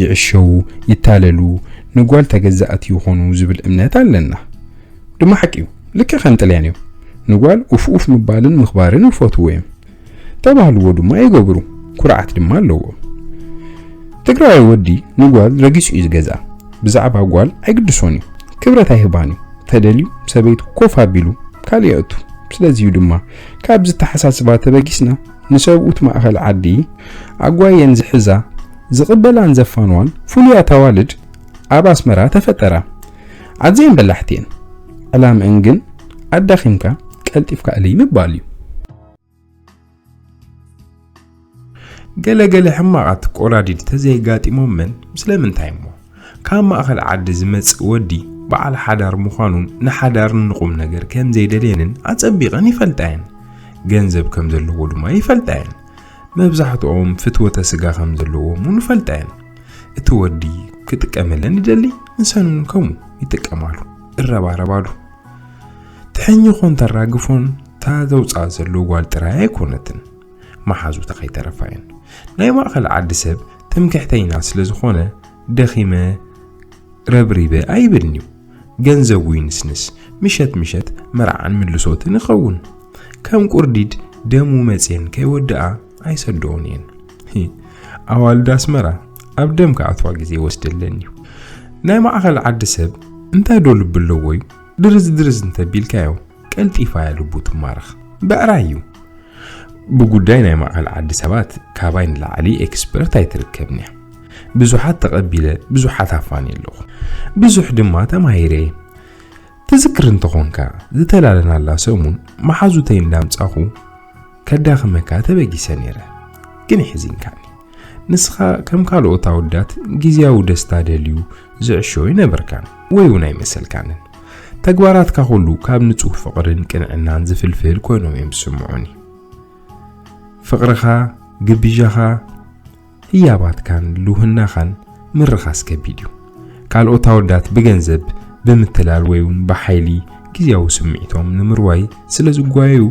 ይዕሸዉ፣ ይታለሉ፣ ንጓል ተገዛእቲ ይኾኑ ዝብል እምነት ኣለና። ድማ ሓቂ እዩ። ልክዕ ከም ጥልያን እዮም። ንጓል ኡፍ ኡፍ ምባልን ምኽባርን ይፈትዉ እዮም። ተባህልዎ ድማ ይገብሩ። ኩርዓት ድማ ኣለዎም። ትግራዋይ ወዲ ንጓል ረጊጹ እዩ ዝገዝኣ። ብዛዕባ ጓል ኣይግድሶን እዩ። ክብረት ኣይህባን እዩ። ተደልዩ ሰበይቱ ኮፍ ኣቢሉ ካልእ የእቱ። ስለዚ እዩ ድማ ካብ ዝተሓሳስባ ተበጊስና ንሰብኡት ማእኸል ዓዲ ኣጓየን ዝሕዛ ዝቕበላን ዘፋንዋን ፍሉያት ኣዋልድ ኣብ ኣስመራ ተፈጠራ። ኣዘየን በላሕቲ እየን። ዕላምአን ግን ኣዳኺምካ ቀልጢፍካ እለይ ምባል እዩ። ገለ ገለ ሕማቓት ቆራዲድ ተዘይጋጢሞመን ስለምንታይ እሞ? ካብ ማእኸል ዓዲ ዝመጽእ ወዲ በዓል ሓዳር ምዃኑን ንሓዳር ንቁም ነገር ከም ዘይደልየንን ኣጸቢቐን ይፈልጣ እየን። ገንዘብ ከም ዘለዎ ድማ ይፈልጣ እየን። መብዛሕትኦም ፍትወተ ስጋ ከም ዘለዎም እውን ይፈልጣ እየን። እቲ ወዲ ክጥቀመለን ይደሊ፣ ንሰን እውን ከምኡ ይጥቀማሉ፣ እረባረባሉ። ትሕኝኾን ተራግፎን ታዘውፃ ዘሎ ጓል ጥራይ ኣይኮነትን። መሓዙታ ከይተረፋ እየን። ናይ ማእኸል ዓዲ ሰብ ትምክሕተይና ስለ ዝኾነ ደኺመ ረብሪበ ኣይብልን እዩ። ገንዘቡ ይንስንስ፣ ምሸት ምሸት መርዓን ምልሶትን ይኸውን። ከም ቁርዲድ ደሙ መፅየን ከይወድኣ ኣይሰድኦን እየን። ሂ፣ ኣዋልድ ኣስመራ ኣብ ደም ክኣትዋ ግዜ ይወስደለን እዩ። ናይ ማእኸል ዓዲ ሰብ እንታይ ዶ ልቢ ኣለዎ እዩ? ድርዝ ድርዝ እንተቢልካዮ ቀልጢፋ እያ ልቡ ትማረኽ። ብዕራይ እዩ። ብጉዳይ ናይ ማእኸል ዓዲ ሰባት ካባይ ንላዕሊ ኤክስፐርት ኣይትርከብን እያ። ብዙሓት ተቐቢለ ብዙሓት ኣፋንየ ኣለኹ። ብዙሕ ድማ ተማሂረ እየ። ትዝክር እንተኾንካ ዝተላለናላ ሰሙን መሓዙተይ እንዳምጻኹ ከዳኽመካ ተበጊሰ ነይረ። ግን የሕዚንካኒ። ንስኻ ከም ካልኦት ኣወዳት ግዝያዊ ደስታ ደልዩ ዝዕሾ ኣይነበርካን ወይ እውን ኣይመሰልካንን። ተግባራትካ ኩሉ ካብ ንጹህ ፍቕርን ቅንዕናን ዝፍልፍል ኮይኖም እዮም ዝስምዑኒ። ፍቕርኻ፣ ግብዣኻ፣ ህያባትካን ልውህናኻን ምርኻስ ከቢድ እዩ። ካልኦት ኣወዳት ብገንዘብ፣ ብምትላል ወይ እውን ብሓይሊ ግዝያዊ ስምዒቶም ንምርዋይ ስለ ዝጓየዩ፣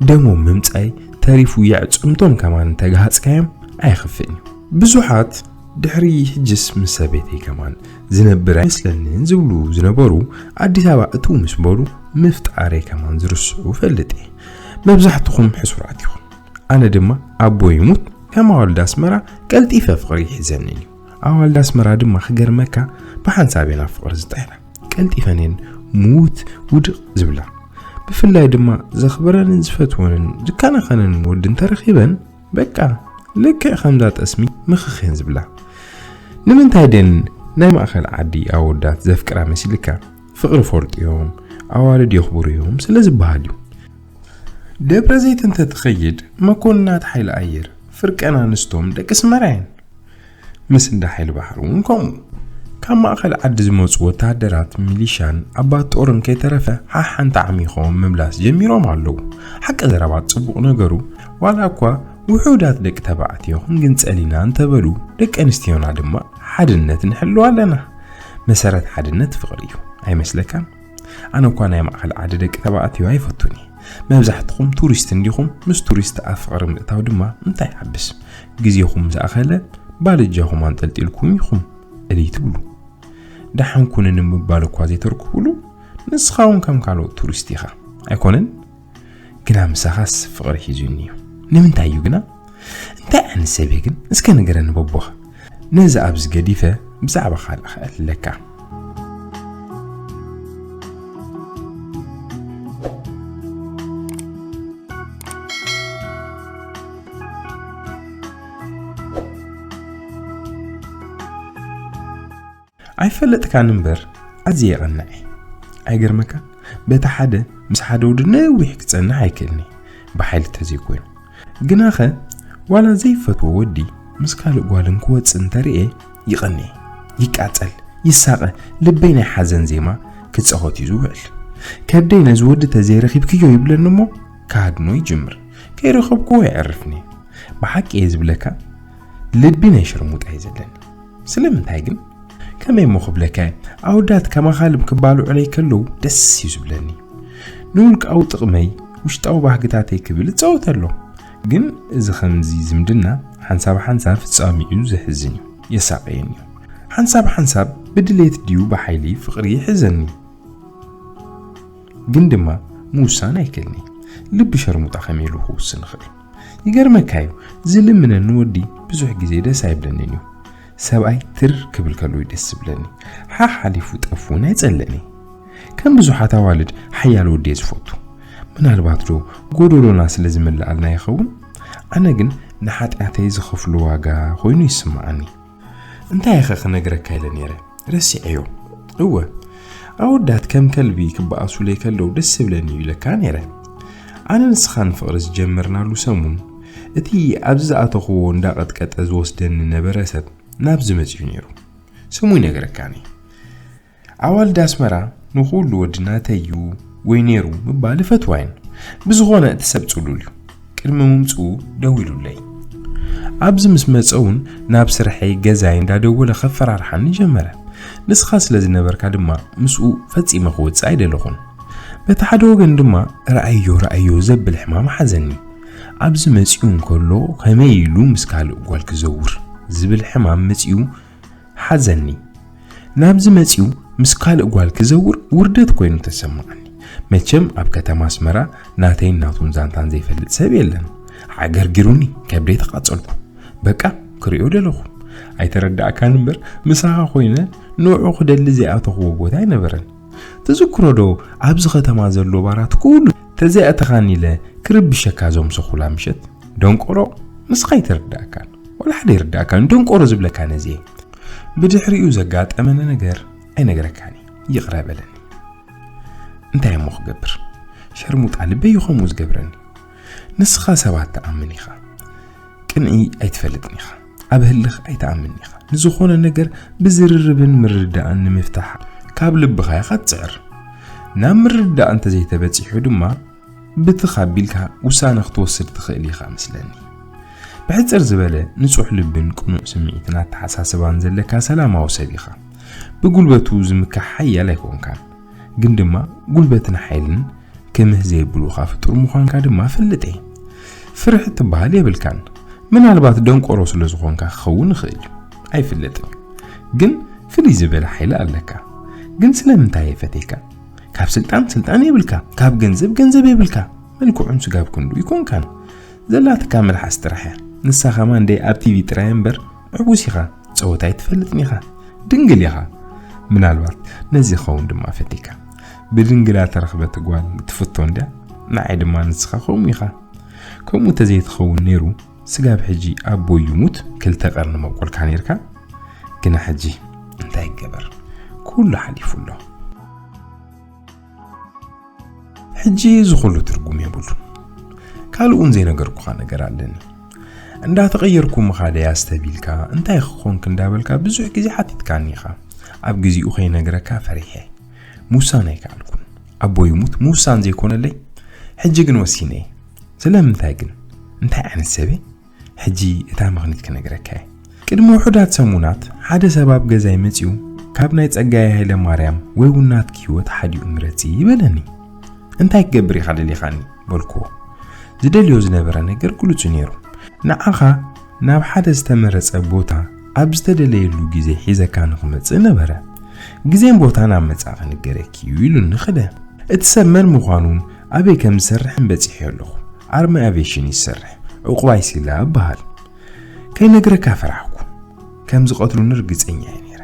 ደሞም ምምጻይ ተሪፉ የዕጽምቶም ከማን እንተገሃጽካዮም ኣይኸፍእን እዩ። ብዙሓት ድሕሪ ሕጅስ ምስ ሰበይተይ ከማን ዝነብር ኣይመስለንን ዝብሉ ዝነበሩ፣ ኣዲስ ኣበባ እትው ምስ በሉ ምፍጣረይ ከማን ዝርስዑ እፈልጥ እየ። መብዛሕትኹም ሕሱራት ኢኹም። ኣነ ድማ ኣቦ ይሙት ከም ኣዋልድ ኣስመራ ቀልጢፈ ፍቕሪ ይሕዘንን እዩ። ኣዋልድ ኣስመራ ድማ ክገርመካ ብሓንሳብ እየን ኣብ ፍቕሪ ዝጥሕላ። ቀልጢፈን እየን ሙት ውድቕ ዝብላ። ብፍላይ ድማ ዘኽብረንን ዝፈትወንን ዝከናኸነንን ወዲ እንተረኺበን በቃ ልክዕ ከምዛ ጠስሚ ምኽኽ እየን ዝብላ። ንምንታይ ደን ናይ ማእኸል ዓዲ ኣወዳት ዘፍቅራ መሲልካ? ፍቕሪ ፈልጡ እዮም፣ ኣዋልድ የኽብሩ እዮም ስለ ዝበሃል እዩ። ደብረ ዘይት እንተትኸይድ መኮንናት ሓይሊ ኣየር ፍርቀን ኣንስቶም ደቂ ኣስመራ እየን። ምስ እንዳ ሓይሊ ባሕሪ እውን ከምኡ። ካብ ማእኸል ዓዲ ዝመፁ ወታደራት፣ ሚሊሻን ኣባት ጦርን ከይተረፈ ሓሓንቲ ዓሚኾም ምምላስ ጀሚሮም ኣለዉ። ሓቂ ዘረባ ፅቡቕ ነገሩ፣ ዋላ እኳ ውሑዳት ደቂ ተባዕትዮ ክንግንፀል ኢና እንተበሉ፣ ደቂ ኣንስትዮና ድማ ሓድነት ንሕልው ኣለና። መሰረት ሓድነት ፍቕሪ እዩ። ኣይመስለካን? ኣነ እኳ ናይ ማእኸል ዓዲ ደቂ ተባዕትዮ ኣይፈቱን እየ። መብዛሕትኹም ቱሪስት እንዲኹም፣ ምስ ቱሪስት ኣብ ፍቕሪ ምእታው ድማ እንታይ ይሓብስ? ግዜኹም ዝኣኸለ ባልጃኹም ኣንጠልጢልኩም ኢኹም እልይ ትብሉ። ደሓን ኩኒ ንምባል እኳ ዘይተርኩብሉ፣ ንስኻ እውን ከም ካልኦት ቱሪስት ኢኻ። ኣይኮነን? ግና ምሳኻስ ፍቕሪ ሒዙኒ እዩ። ንምንታይ እዩ ግና? እንታይ ዓይነት ሰብ እየ ግን? እስከ ንገረኒ በቦኻ። ነዚ ኣብዚ ገዲፈ ብዛዕባ ካልእ ክእለካ። ኣይፈለጥካን እምበር ኣዝየ የቐንዕ እየ። ኣይገርመካ? በቲ ሓደ ምስ ሓደ ወዲ ነዊሕ ክጸንሕ ኣይክእልኒ፣ ብሓይሊ ተዘይኮይኑ። ግናኸ ዋላ ዘይፈትዎ ወዲ ምስ ካልእ ጓል እንክወጽእ እንተርእየ ይቐንየ፣ ይቃጸል፣ ይሳቐ፣ ልበይ ናይ ሓዘን ዜማ ክጻወት እዩ ዝውዕል። ከብደይ ነዚ ወዲ ተዘይረኺብክዮ ይብለኒ እሞ ክሃድኖ ይጅምር። ከይረኸብክዎ የዕርፍኒ። ብሓቂ እየ ዝብለካ፣ ልቢ ናይ ሸርሙጣ እዩ ዘለኒ። ስለምንታይ ግን? ከመይ እሞ ክብለካ እየ? ኣወዳት ከማኻ ልብ ክባልዑለይ ከለዉ ደስ እዩ ዝብለኒ። ንውልቃዊ ጥቕመይ፣ ውሽጣዊ ባህግታተይ ክብል እጻወተሎም። ግን እዚ ከምዚ ዝምድና ሓንሳብ ሓንሳብ ፍጻሜኡ ዘሕዝን እዩ፣ የሳቕየኒ እዩ። ሓንሳብ ሓንሳብ ብድሌት ድዩ ብሓይሊ ፍቕሪ ይሕዘኒ። ግን ድማ ምውሳን ኣይክእልኒ። ልቢ ሸርሙጣ ከመይ ኢሉ ክውስን ይኽእል? ይገርመካ እዩ፣ ዝልምነኒ ወዲ ብዙሕ ግዜ ደስ ኣይብለንን እዩ። ሰብኣይ ትር ክብል ከሎ እዩ ደስ ዝብለኒ። ሓሓሊፉ ጠፍ እውን ኣይጸልእን እየ። ከም ብዙሓት ኣዋልድ ሓያል ወዲ እየ ዝፈቱ። ምናልባት ዶ ጎደሎና ስለ ዝምልኣልና ይኸውን? ኣነ ግን ንሓጢኣተይ ዝኸፍሎ ዋጋ ኮይኑ ይስምዓኒ። እንታይ ኢኸ ክነግረካ ኢለ ነይረ? ረሲዐዮ። እወ፣ ኣወዳት ከም ከልቢ ክበኣሱለይ ከለዉ ደስ ዝብለኒ እዩ ኢለካ ነይረ። ኣነ ንስኻ ንፍቕሪ ዝጀመርናሉ ሰሙን፣ እቲ ኣብዚ ዝኣተኽዎ እንዳቐጥቀጠ ዝወስደኒ ነበረ ሰብ ናብዚ መጺኡ ነይሩ። ስሙ ይነግረካኒ። ኣዋልድ ኣስመራ ንኹሉ ወዲ ናተይ እዩ ወይ ነይሩ ምባል ይፈትዋ እየን። ብዝኾነ እቲ ሰብ ጽሉል እዩ። ቅድሚ ምምጽኡ ደዊሉለይ። ኣብዚ ምስ መጸ እውን ናብ ስርሐይ ገዛይ እንዳደወለ ከፈራርሓኒ ጀመረ። ንስኻ ስለ ዝነበርካ ድማ ምስኡ ፈጺመ ክወጽእ ኣይደለኹን። በቲ ሓደ ወገን ድማ ረኣዮ ረኣዮ ዘብል ሕማም ሓዘኒ። ኣብዚ መጺኡ እንከሎ ከመይ ኢሉ ምስ ካልእ ጓል ክዘውር ዝብል ሕማም መጺኡ ሓዘኒ። ናብዚ መጺኡ ምስ ካልእ ጓል ክዘውር ውርደት ኮይኑ ተሰማዓኒ። መቸም ኣብ ከተማ ኣስመራ ናተይን ናቱን ዛንታን ዘይፈልጥ ሰብ የለን። ዓገርጊሩኒ፣ ከብደይ ተቓጸልኩ። በቃ ክሪኦ ደለኹ። ኣይተረዳእካን እምበር ምሳኻ ኮይነ ንዑ ክደሊ ዘይኣተኽዎ ቦታ ኣይነበረን። ትዝክሮ ዶ ኣብዚ ከተማ ዘሎ ባራት ኩሉ ተዘይኣተኻኒ ኢለ ክርብሸካ ዞምሰኹላ ምሸት? ደንቆሮ፣ ንስኻ ኣይተረዳእካን። ወላ ሓደ ይርዳእካን። ደንቆሮ ዝብለካ ነዚ እየ። ብድሕሪኡ ዘጋጠመኒ ነገር ኣይነግረካን እየ። ይቕረ በለኒ። እንታይ እሞ ክገብር? ሸርሙጣ ልበይ እዩ ከምኡ ዝገብረኒ። ንስኻ ሰባት ትኣምን ኢኻ። ቅንኢ ኣይትፈልጥን ኢኻ። ኣብ ህልኽ ኣይትኣምን ኢኻ። ንዝኾነ ነገር ብዝርርብን ምርድዳእን ንምፍታሕ ካብ ልብኻ ኢኻ ትጽዕር። ናብ ምርድዳእ እንተዘይተበጺሑ ድማ ብትኽ ኣቢልካ ውሳነ ክትወስድ ትኽእል ኢኻ መስለኒ። ብሕጽር ዝበለ፣ ንጹሕ ልብን ቅኑዕ ስምዒትን ኣተሓሳስባን ዘለካ ሰላማዊ ሰብ ኢኻ። ብጉልበቱ ዝምካሕ ሓያል ኣይኮንካን። ግን ድማ ጉልበትን ሓይልን ክምህ ዘየብሉኻ ፍጡር ምዃንካ ድማ እፈልጥ እየ። ፍርሒ ትበሃል የብልካን። ምናልባት ደንቆሮ ስለ ዝኾንካ ክኸውን ይኽእል እዩ። ኣይፍለጥን። ግን ፍልይ ዝበለ ሓይሊ ኣለካ። ግን ስለምንታይ እየ ፈትየካ? ካብ ስልጣን ስልጣን የብልካ፣ ካብ ገንዘብ ገንዘብ የብልካ። መልክዑን ስጋብ ክንዱ ይኮንካን። ዘላትካ መልሓስ ጥራሕ እያ። ንሳ ከማን ደይ ኣብ ቲቪ ጥራይ እምበር ዕቡስ ኢኻ፣ ጸወታ ኣይትፈልጥን ኢኻ። ድንግል ኢኻ። ምናልባት ነዚ ይኸውን ድማ ፈቲካ። ብድንግላ ተረኽበት ጓል ትፍቶ እንድያ። ንዓይ ድማ ንስኻ ከምኡ ኢኻ። ከምኡ ተዘይትኸውን ነይሩ፣ ስጋብ ሕጂ ኣቦይ ይሙት ክልተ ቀርኒ መብቆልካ ነይርካ። ግና ሕጂ እንታይ ይገበር? ኩሉ ሓሊፉ ኣሎ። ሕጂ እዚ ኩሉ ትርጉም የብሉን። ካልእ እውን ዘይነገርኩኻ ነገር ኣለኒ። እንዳተቐየርኩ ምኻደይ ኣስተቢልካ፣ እንታይ ክኾንክ እንዳበልካ ብዙሕ ግዜ ሓቲትካኒ ኢኻ። ኣብ ግዜኡ ከይነግረካ ፈሪሐ። ምውሳን ኣይከኣልኩን። ኣቦይ ይሙት ምውሳን ዘይኮነለይ፣ ሕጂ ግን ወሲነ እየ። ስለምንታይ ግን? እንታይ ዓይነት ሰብ እየ? ሕጂ እታ ምኽኒት ክነግረካ እየ። ቅድሚ ውሑዳት ሰሙናት ሓደ ሰብ ኣብ ገዛይ መጺኡ፣ "ካብ ናይ ጸጋይ ሃይለ ማርያም ወይ እውን ናትኪ ህይወት ሓዲኡ ምረጺ" ይበለኒ። "እንታይ ክገብር ኢኻ ደሊኻኒ?" በልኩዎ። ዝደልዮ ዝነበረ ነገር ግሉጽ እዩ ነይሩ። "ንዓኻ ናብ ሓደ ዝተመረጸ ቦታ ኣብ ዝተደለየሉ ግዜ ሒዘካ ንኽመጽእ ነበረ። ግዜን ቦታን ኣብ መጻኢ ክንገረኪ እዩ" ኢሉኒ ኸደ። እቲ ሰብ መን ምዃኑን ኣበይ ከም ዝሰርሕን በጺሐዮ ኣለኹ። ኣርማ ኣቪዬሽን እዩ ዝሰርሕ። ዕቑባይ ሲላ እበሃል። ከይነግረካ ፈራሕኩ። ከም ዝቐትሉኒ ርግጸኛ እየ ነይረ።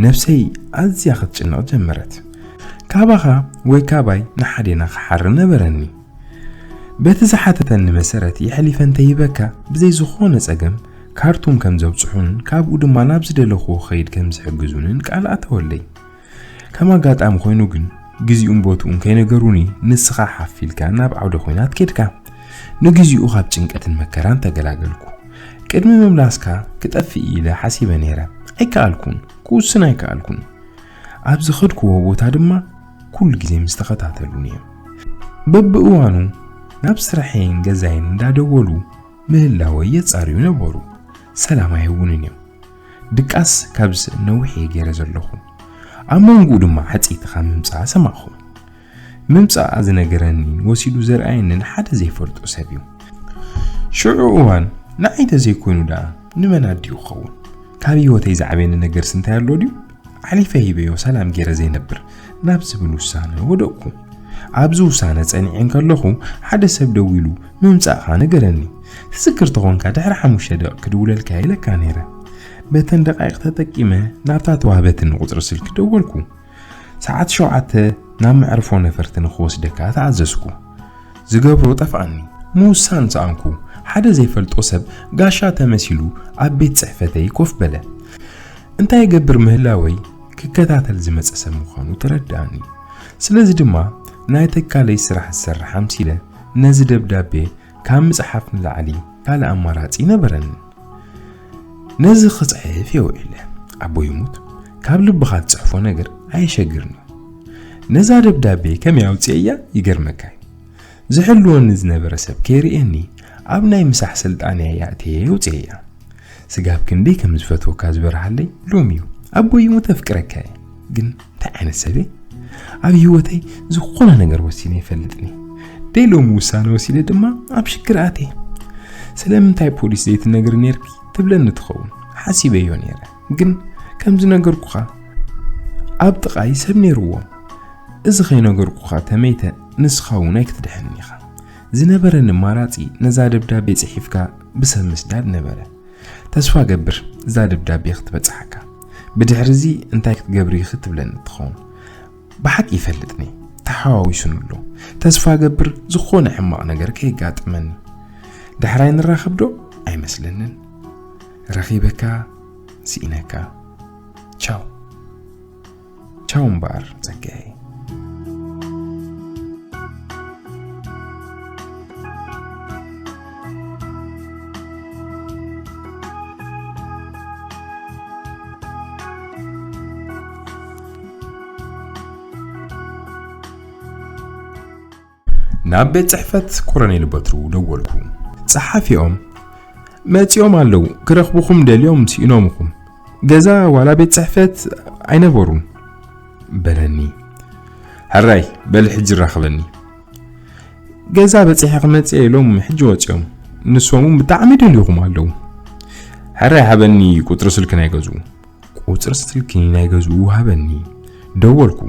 ነፍሰይ ኣዝያ ክትጭነቕ ጀመረት። ካባኻ ወይ ካባይ ንሓዴና ክሓሪ ነበረኒ። በቲ ዝሓተተኒ መሰረት የሕሊፈ እንተይበካ ብዘይ ዝኾነ ጸገም ካርቱም ከም ዘብጽሑን ካብኡ ድማ ናብ ዝደለኽዎ ክኸይድ ከም ዝሕግዙንን ቃል ኣተወለይ። ከም ኣጋጣሚ ኮይኑ ግን ግዜኡን ቦትኡን ከይነገሩኒ፣ ንስኻ ሓፍ ኢልካ ናብ ዓውደ ኹናት ከድካ። ንግዜኡ ካብ ጭንቀትን መከራን ተገላገልኩ። ቅድሚ ምምላስካ ክጠፍእ ኢለ ሓሲበ ነይረ። ኣይከኣልኩን፣ ክውስን ኣይከኣልኩን። ኣብ ዝኸድክዎ ቦታ ድማ ኩሉ ግዜ ምስ ተኸታተሉኒ እዮም። በብእዋኑ ናብ ስራሐይን ገዛይን እንዳደወሉ ምህላወይ የጻርዩ ነበሩ። ሰላም ኣይህቡንን እዮም። ድቃስ ካብስ ነዊሕ እየ ገይረ ዘለኹ። ኣብ መንጎኡ ድማ ሕጽይትኻ ምምጻኣ ሰማዕኹ። ምምጻኣ ዝነገረኒን ወሲዱ ዘርኣየንን ሓደ ዘይፈልጦ ሰብ እዩ። ሽዑ እዋን ንዓይ ተዘይኮይኑ ደኣ ንመን ኣዲኡ ክኸውን? ካብ ህይወተይ ዝዓበየኒ ነገርስ እንታይ ኣሎ ድዩ? ኣሕሊፈ ሂበዮ ሰላም ገይረ ዘይነብር ናብ ዝብል ውሳነ ወደቕኩ። ኣብዚ ውሳነ ጸኒዐ እንከለኹ ሓደ ሰብ ደዊሉ ምምጻእኻ ነገረኒ። ትዝክር ተኾንካ ድሕሪ ሓሙሽተ ደቂቕ ክድውለልካ ኢለካ ነይረ። በተን ደቃይቕ ተጠቂመ ናብታ ተዋህበትኒ ቁጽሪ ስልኪ ደወልኩ። ሰዓት ሸውዓተ ናብ መዕርፎ ነፈርቲ ንኽወስደካ ተኣዘዝኩ። ዝገብሮ ጠፍኣኒ። ምውሳን ሰኣንኩ። ሓደ ዘይፈልጦ ሰብ ጋሻ ተመሲሉ ኣብ ቤት ጽሕፈተይ ኮፍ በለ። እንታይ ይገብር ምህላወይ ክከታተል ዝመጸ ሰብ ምዃኑ ተረድኣኒ። ስለዚ ድማ ናይ ተካለይ ስራሕ ዝሰርሕ ኣምሲለ ነዚ ደብዳቤ ካብ ምጽሓፍ ንላዕሊ ካልእ ኣማራጺ ነበረኒ። ነዚ ክጽሕፍ እየ ውዒለ። ኣቦ ይሙት፣ ካብ ልብኻ ትጽሕፎ ነገር ኣየሸግርን እዩ። ነዛ ደብዳቤ ከመይ ኣውጽኤያ ይገርመካ እዩ። ዝሕልወኒ ዝነበረ ሰብ ከይርእየኒ ኣብ ናይ ምሳሕ ስልጣነይ ኣእትየ የውጽኤያ። ስጋብ ክንደይ ከም ዝፈትወካ ዝበርሃለይ ሎሚ እዩ። ኣቦ ይሙት፣ ኣፍቅረካ እየ። ግን እንታይ ዓይነት ሰብ እየ? ኣብ ህይወተይ ዝኾነ ነገር ወሲነ ይፈልጥኒ። ደይ ሎሚ ውሳነ ወሲነ ድማ ኣብ ሽግር ኣትየ። ስለምንታይ ፖሊስ ዘይትነግሪ ነይርኪ ትብለኒ ትኸውን ሓሲበዮ ነይረ። ግን ከም ዝነገርኩኻ ኣብ ጥቓይ ሰብ ነይርዎ። እዚ ከይነገርኩኻ ተመይተ ንስኻ እውን ኣይክትድሕንን ኢኻ። ዝነበረኒ ኣማራጺ ነዛ ደብዳቤ ጽሒፍካ ብሰብ ምስዳድ ነበረ። ተስፋ ገብር እዛ ደብዳቤ ክትበጽሓካ። ብድሕሪ እዚ እንታይ ክትገብሪ ኢኺ ትብለኒ ትኸውን። ብሓቂ ይፈልጥኒ፣ ተሓዋዊሱኒ ኣሎ። ተስፋ ገብር ዝኾነ ሕማቕ ነገር ከየጋጥመኒ። ዳሕራይ ንራኸብ ዶ? ኣይመስለንን። ረኺበካ ስኢነካ። ቻው። ቻው እምበኣር ጸጋዬ። ናብ ቤት ጽሕፈት ኮሎኔል በትሩ ደወልኩ። ጸሓፊኦም፣ "መጺኦም ኣለዉ፣ ክረኽብኹም ደልዮም ስኢኖምኹም። ገዛ ዋላ ቤት ጽሕፈት ኣይነበሩን" በለኒ። "ሕራይ፣ በል ሕጂ ራኽበኒ። ገዛ በጺሐ ክመጽእ ኢሎም ሕጂ ወጺኦም። ንሶም እውን ብጣዕሚ ደልዩኹም ኣለዉ። ሕራይ፣ ሃበኒ ቁጽሪ ስልኪ ናይ ገዝኡ።" ቁጽሪ ስልኪ ናይ ገዝኡ ሃበኒ። ደወልኩ።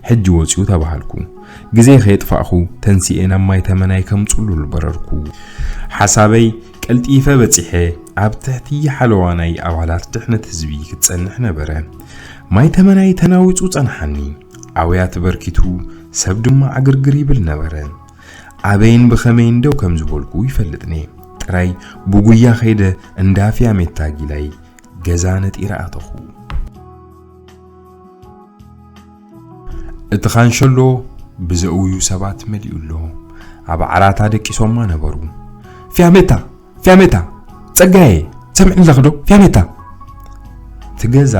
ሕጂ ወጺኡ ተባሃልኩ። ግዜ ከየጥፋእኹ ተንሲኤ ናብ ማይ ተመናይ ከምጽሉል በረርኩ። ሓሳበይ ቀልጢፈ በጺሐ ኣብ ትሕቲ ሓለዋ ናይ ኣባላት ድሕነት ህዝቢ ክጸንሕ ነበረ። ማይ ተመናይ ተናዊጹ ጸንሓኒ። ኣውያት በርኪቱ፣ ሰብ ድማ ዕግርግር ይብል ነበረ። ኣበይን ብኸመይን ደው ከም ዝበልኩ ይፈልጥኒ። ጥራይ ብጉያ ከይደ እንዳ ፊያሜታ ጊላይ ገዛ ነጢረ ኣተኹ። እቲ ካንሸሎ ብዘእውዩ ሰባት መሊኡ ኣሎ። ኣብ ዓራታ ደቂሶማ ነበሩ። "ፊያሜታ! ፊያሜታ! ጸጋዬ! ሰሚዕኒ ኣለኺ ዶ? ፊያሜታ!" እቲ ገዛ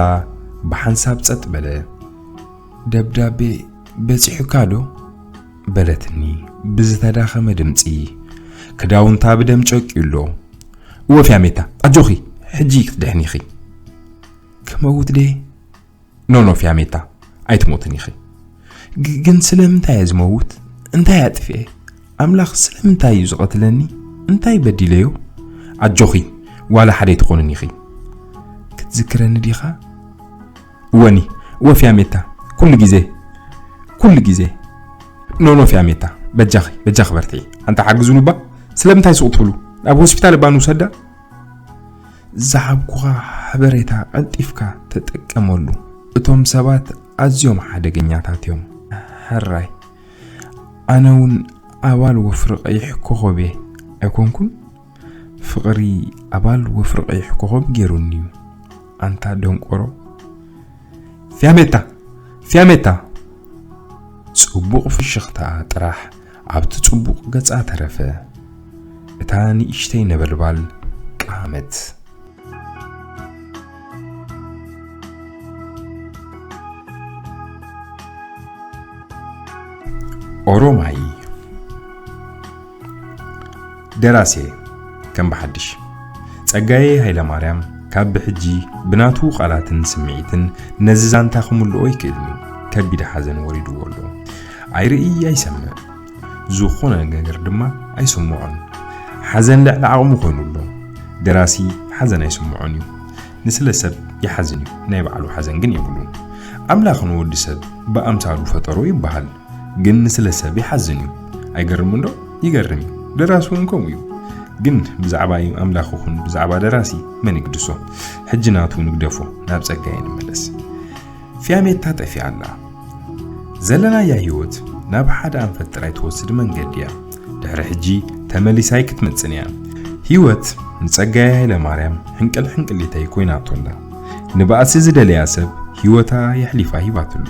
ብሓንሳብ ጸጥ በለ። "ደብዳቤ በጺሑካ ዶ?" በለትኒ ብዝተዳኸመ ድምጺ። ክዳውንታ ብደም ጨቅዩ ኣሎ። "እወ ፊያሜታ፣ ኣጆኺ፣ ሕጂ ክትድሕኒ ኢኺ።" "ክመውት ድየ?" "ኖ፣ ኖ ፊያሜታ፣ ኣይትሞትን ኢኺ።" "ግ-፣ ግን ስለምንታይ እየ ዝመውት? እንታይ ኣጥፍኤ? ኣምላኽ ስለምንታይ እዩ ዝቐትለኒ? እንታይ በዲለዮ?" "ኣጆኺ፣ ዋላ ሓደ ኣይትኾንን ኢኺ። ክትዝክረኒ ዲኻ?" "እወኒ፣ እወ ፊያሜታ፣ ኩሉ ግዜ፣ ኩሉ ግዜ።" "ኖ፣ ኖ ፊያሜታ፣ በጃኺ፣ በጃኺ በርትዒ። ኣንታ ሓግዙኒ እባ፣ ስለምንታይ ሱቕ ትብሉ? ናብ ሆስፒታል እባ ንውሰዳ?" ዝሃብኩኻ ሓበሬታ ቀልጢፍካ ተጠቀመሉ። እቶም ሰባት ኣዝዮም ሓደገኛታት እዮም። ሕራይ፣ ኣነ እውን ኣባል ወፍሪ ቀይሕ ኮኸብ እየ ኣይኮንኩን? ፍቕሪ ኣባል ወፍሪ ቀይሕ ኮኸብ ገይሩኒ እዩ። ኣንታ ደንቆሮ። ፊያሜታ! ፊያሜታ! ጽቡቕ ፍሽኽታ ጥራሕ ኣብቲ ጽቡቕ ገጻ ተረፈ። እታ ንእሽተይ ነበልባል ቀሃመት። ኦሮማይ። ደራሴ ከም ብሓድሽ ጸጋዬ ሃይለማርያም ካብ ብሕጂ ብናቱ ቃላትን ስምዒትን ነዚ ዛንታ ክምልኦ ይክእልን እዩ። ከቢድ ሓዘን ወሪድዎ ኣሎ። ኣይርኢ ኣይሰምዕ፣ ዝኾነ ነገር ድማ ኣይስምዖን። ሓዘን ልዕሊ ዓቕሙ ኮይኑ ኣሎ። ደራሲ ሓዘን ኣይስምዖን እዩ። ንስለ ሰብ ይሓዝን እዩ፣ ናይ ባዕሉ ሓዘን ግን የብሉን። ኣምላኽ ንወዲ ሰብ ብኣምሳሉ ፈጠሮ ይበሃል። ግን ንስለ ሰብ ይሓዝን እዩ። ኣይገርምን ዶ? ይገርም እዩ። ደራሲ እውን ከምኡ እዩ። ግን ብዛዕባ ኣምላኽ ይኹን ብዛዕባ ደራሲ መን ይግድሶ? ሕጂ ናቱ ንግደፎ፣ ናብ ጸጋዬ ንመለስ። ፊያሜታ ጠፊኣ ኣላ። ዘለናያ ህይወት ናብ ሓደ ኣንፈት ጥራይ ትወስድ መንገዲ እያ። ድሕሪ ሕጂ ተመሊሳ ኣይክትመጽእን እያ። ህይወት ንጸጋዬ ሃይለማርያም ሕንቅል ሕንቅሊተይ ኮይናቶ ኣላ። ንባእሲ ዝደለያ ሰብ ህይወታ የሕሊፋ ሂባትሉ።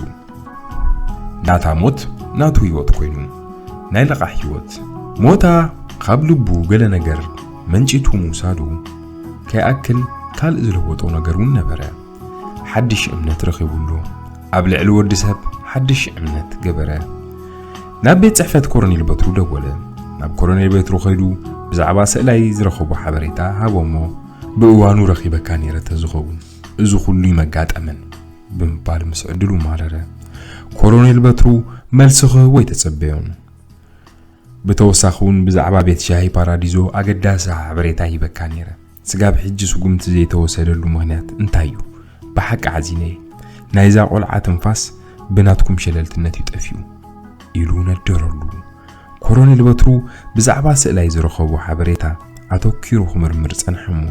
ናታ ሞት ናቱ ህይወት ኮይኑ፣ ናይ ለቓሕ ህይወት። ሞታ ካብ ልቡ ገለ ነገር መንጪቱ ምውሳዱ ከይኣክል ካልእ ዝለወጦ ነገር እውን ነበረ። ሓድሽ እምነት ረኺቡ ኣሎ። ኣብ ልዕሊ ወዲ ሰብ ሓድሽ እምነት ገበረ። ናብ ቤት ጽሕፈት ኮሎኔል በትሩ ደወለ። ናብ ኮሎኔል በትሩ ከይዱ ብዛዕባ ስእላይ ዝረኸቦ ሓበሬታ ሃቦ እሞ፣ ብእዋኑ ረኺበካ ነይረ ተዝኸውን እዚ ኩሉ ይመጋጠመን ብምባል ምስ ዕድሉ ማረረ። ኮሎኔል በትሩ መልሲ ክህቦ ኣይተጸበዮን። ብተወሳኺ እውን ብዛዕባ ቤት ሻሂ ፓራዲዞ ኣገዳሲ ሓበሬታ ሂበካ ነይረ። ስጋብ ሕጂ ስጉምቲ ዘይተወሰደሉ ምኽንያት እንታይ እዩ? ብሓቂ ሓዚነ እየ። ናይዛ ቆልዓ ትንፋስ ብናትኩም ሸለልትነት እዩ ጠፊኡ ኢሉ ነደረሉ። ኮሎኔል በትሩ ብዛዕባ ስእላይ ዝረኸቦ ሓበሬታ ኣተኪሩ ክምርምር ጸንሐ እሞ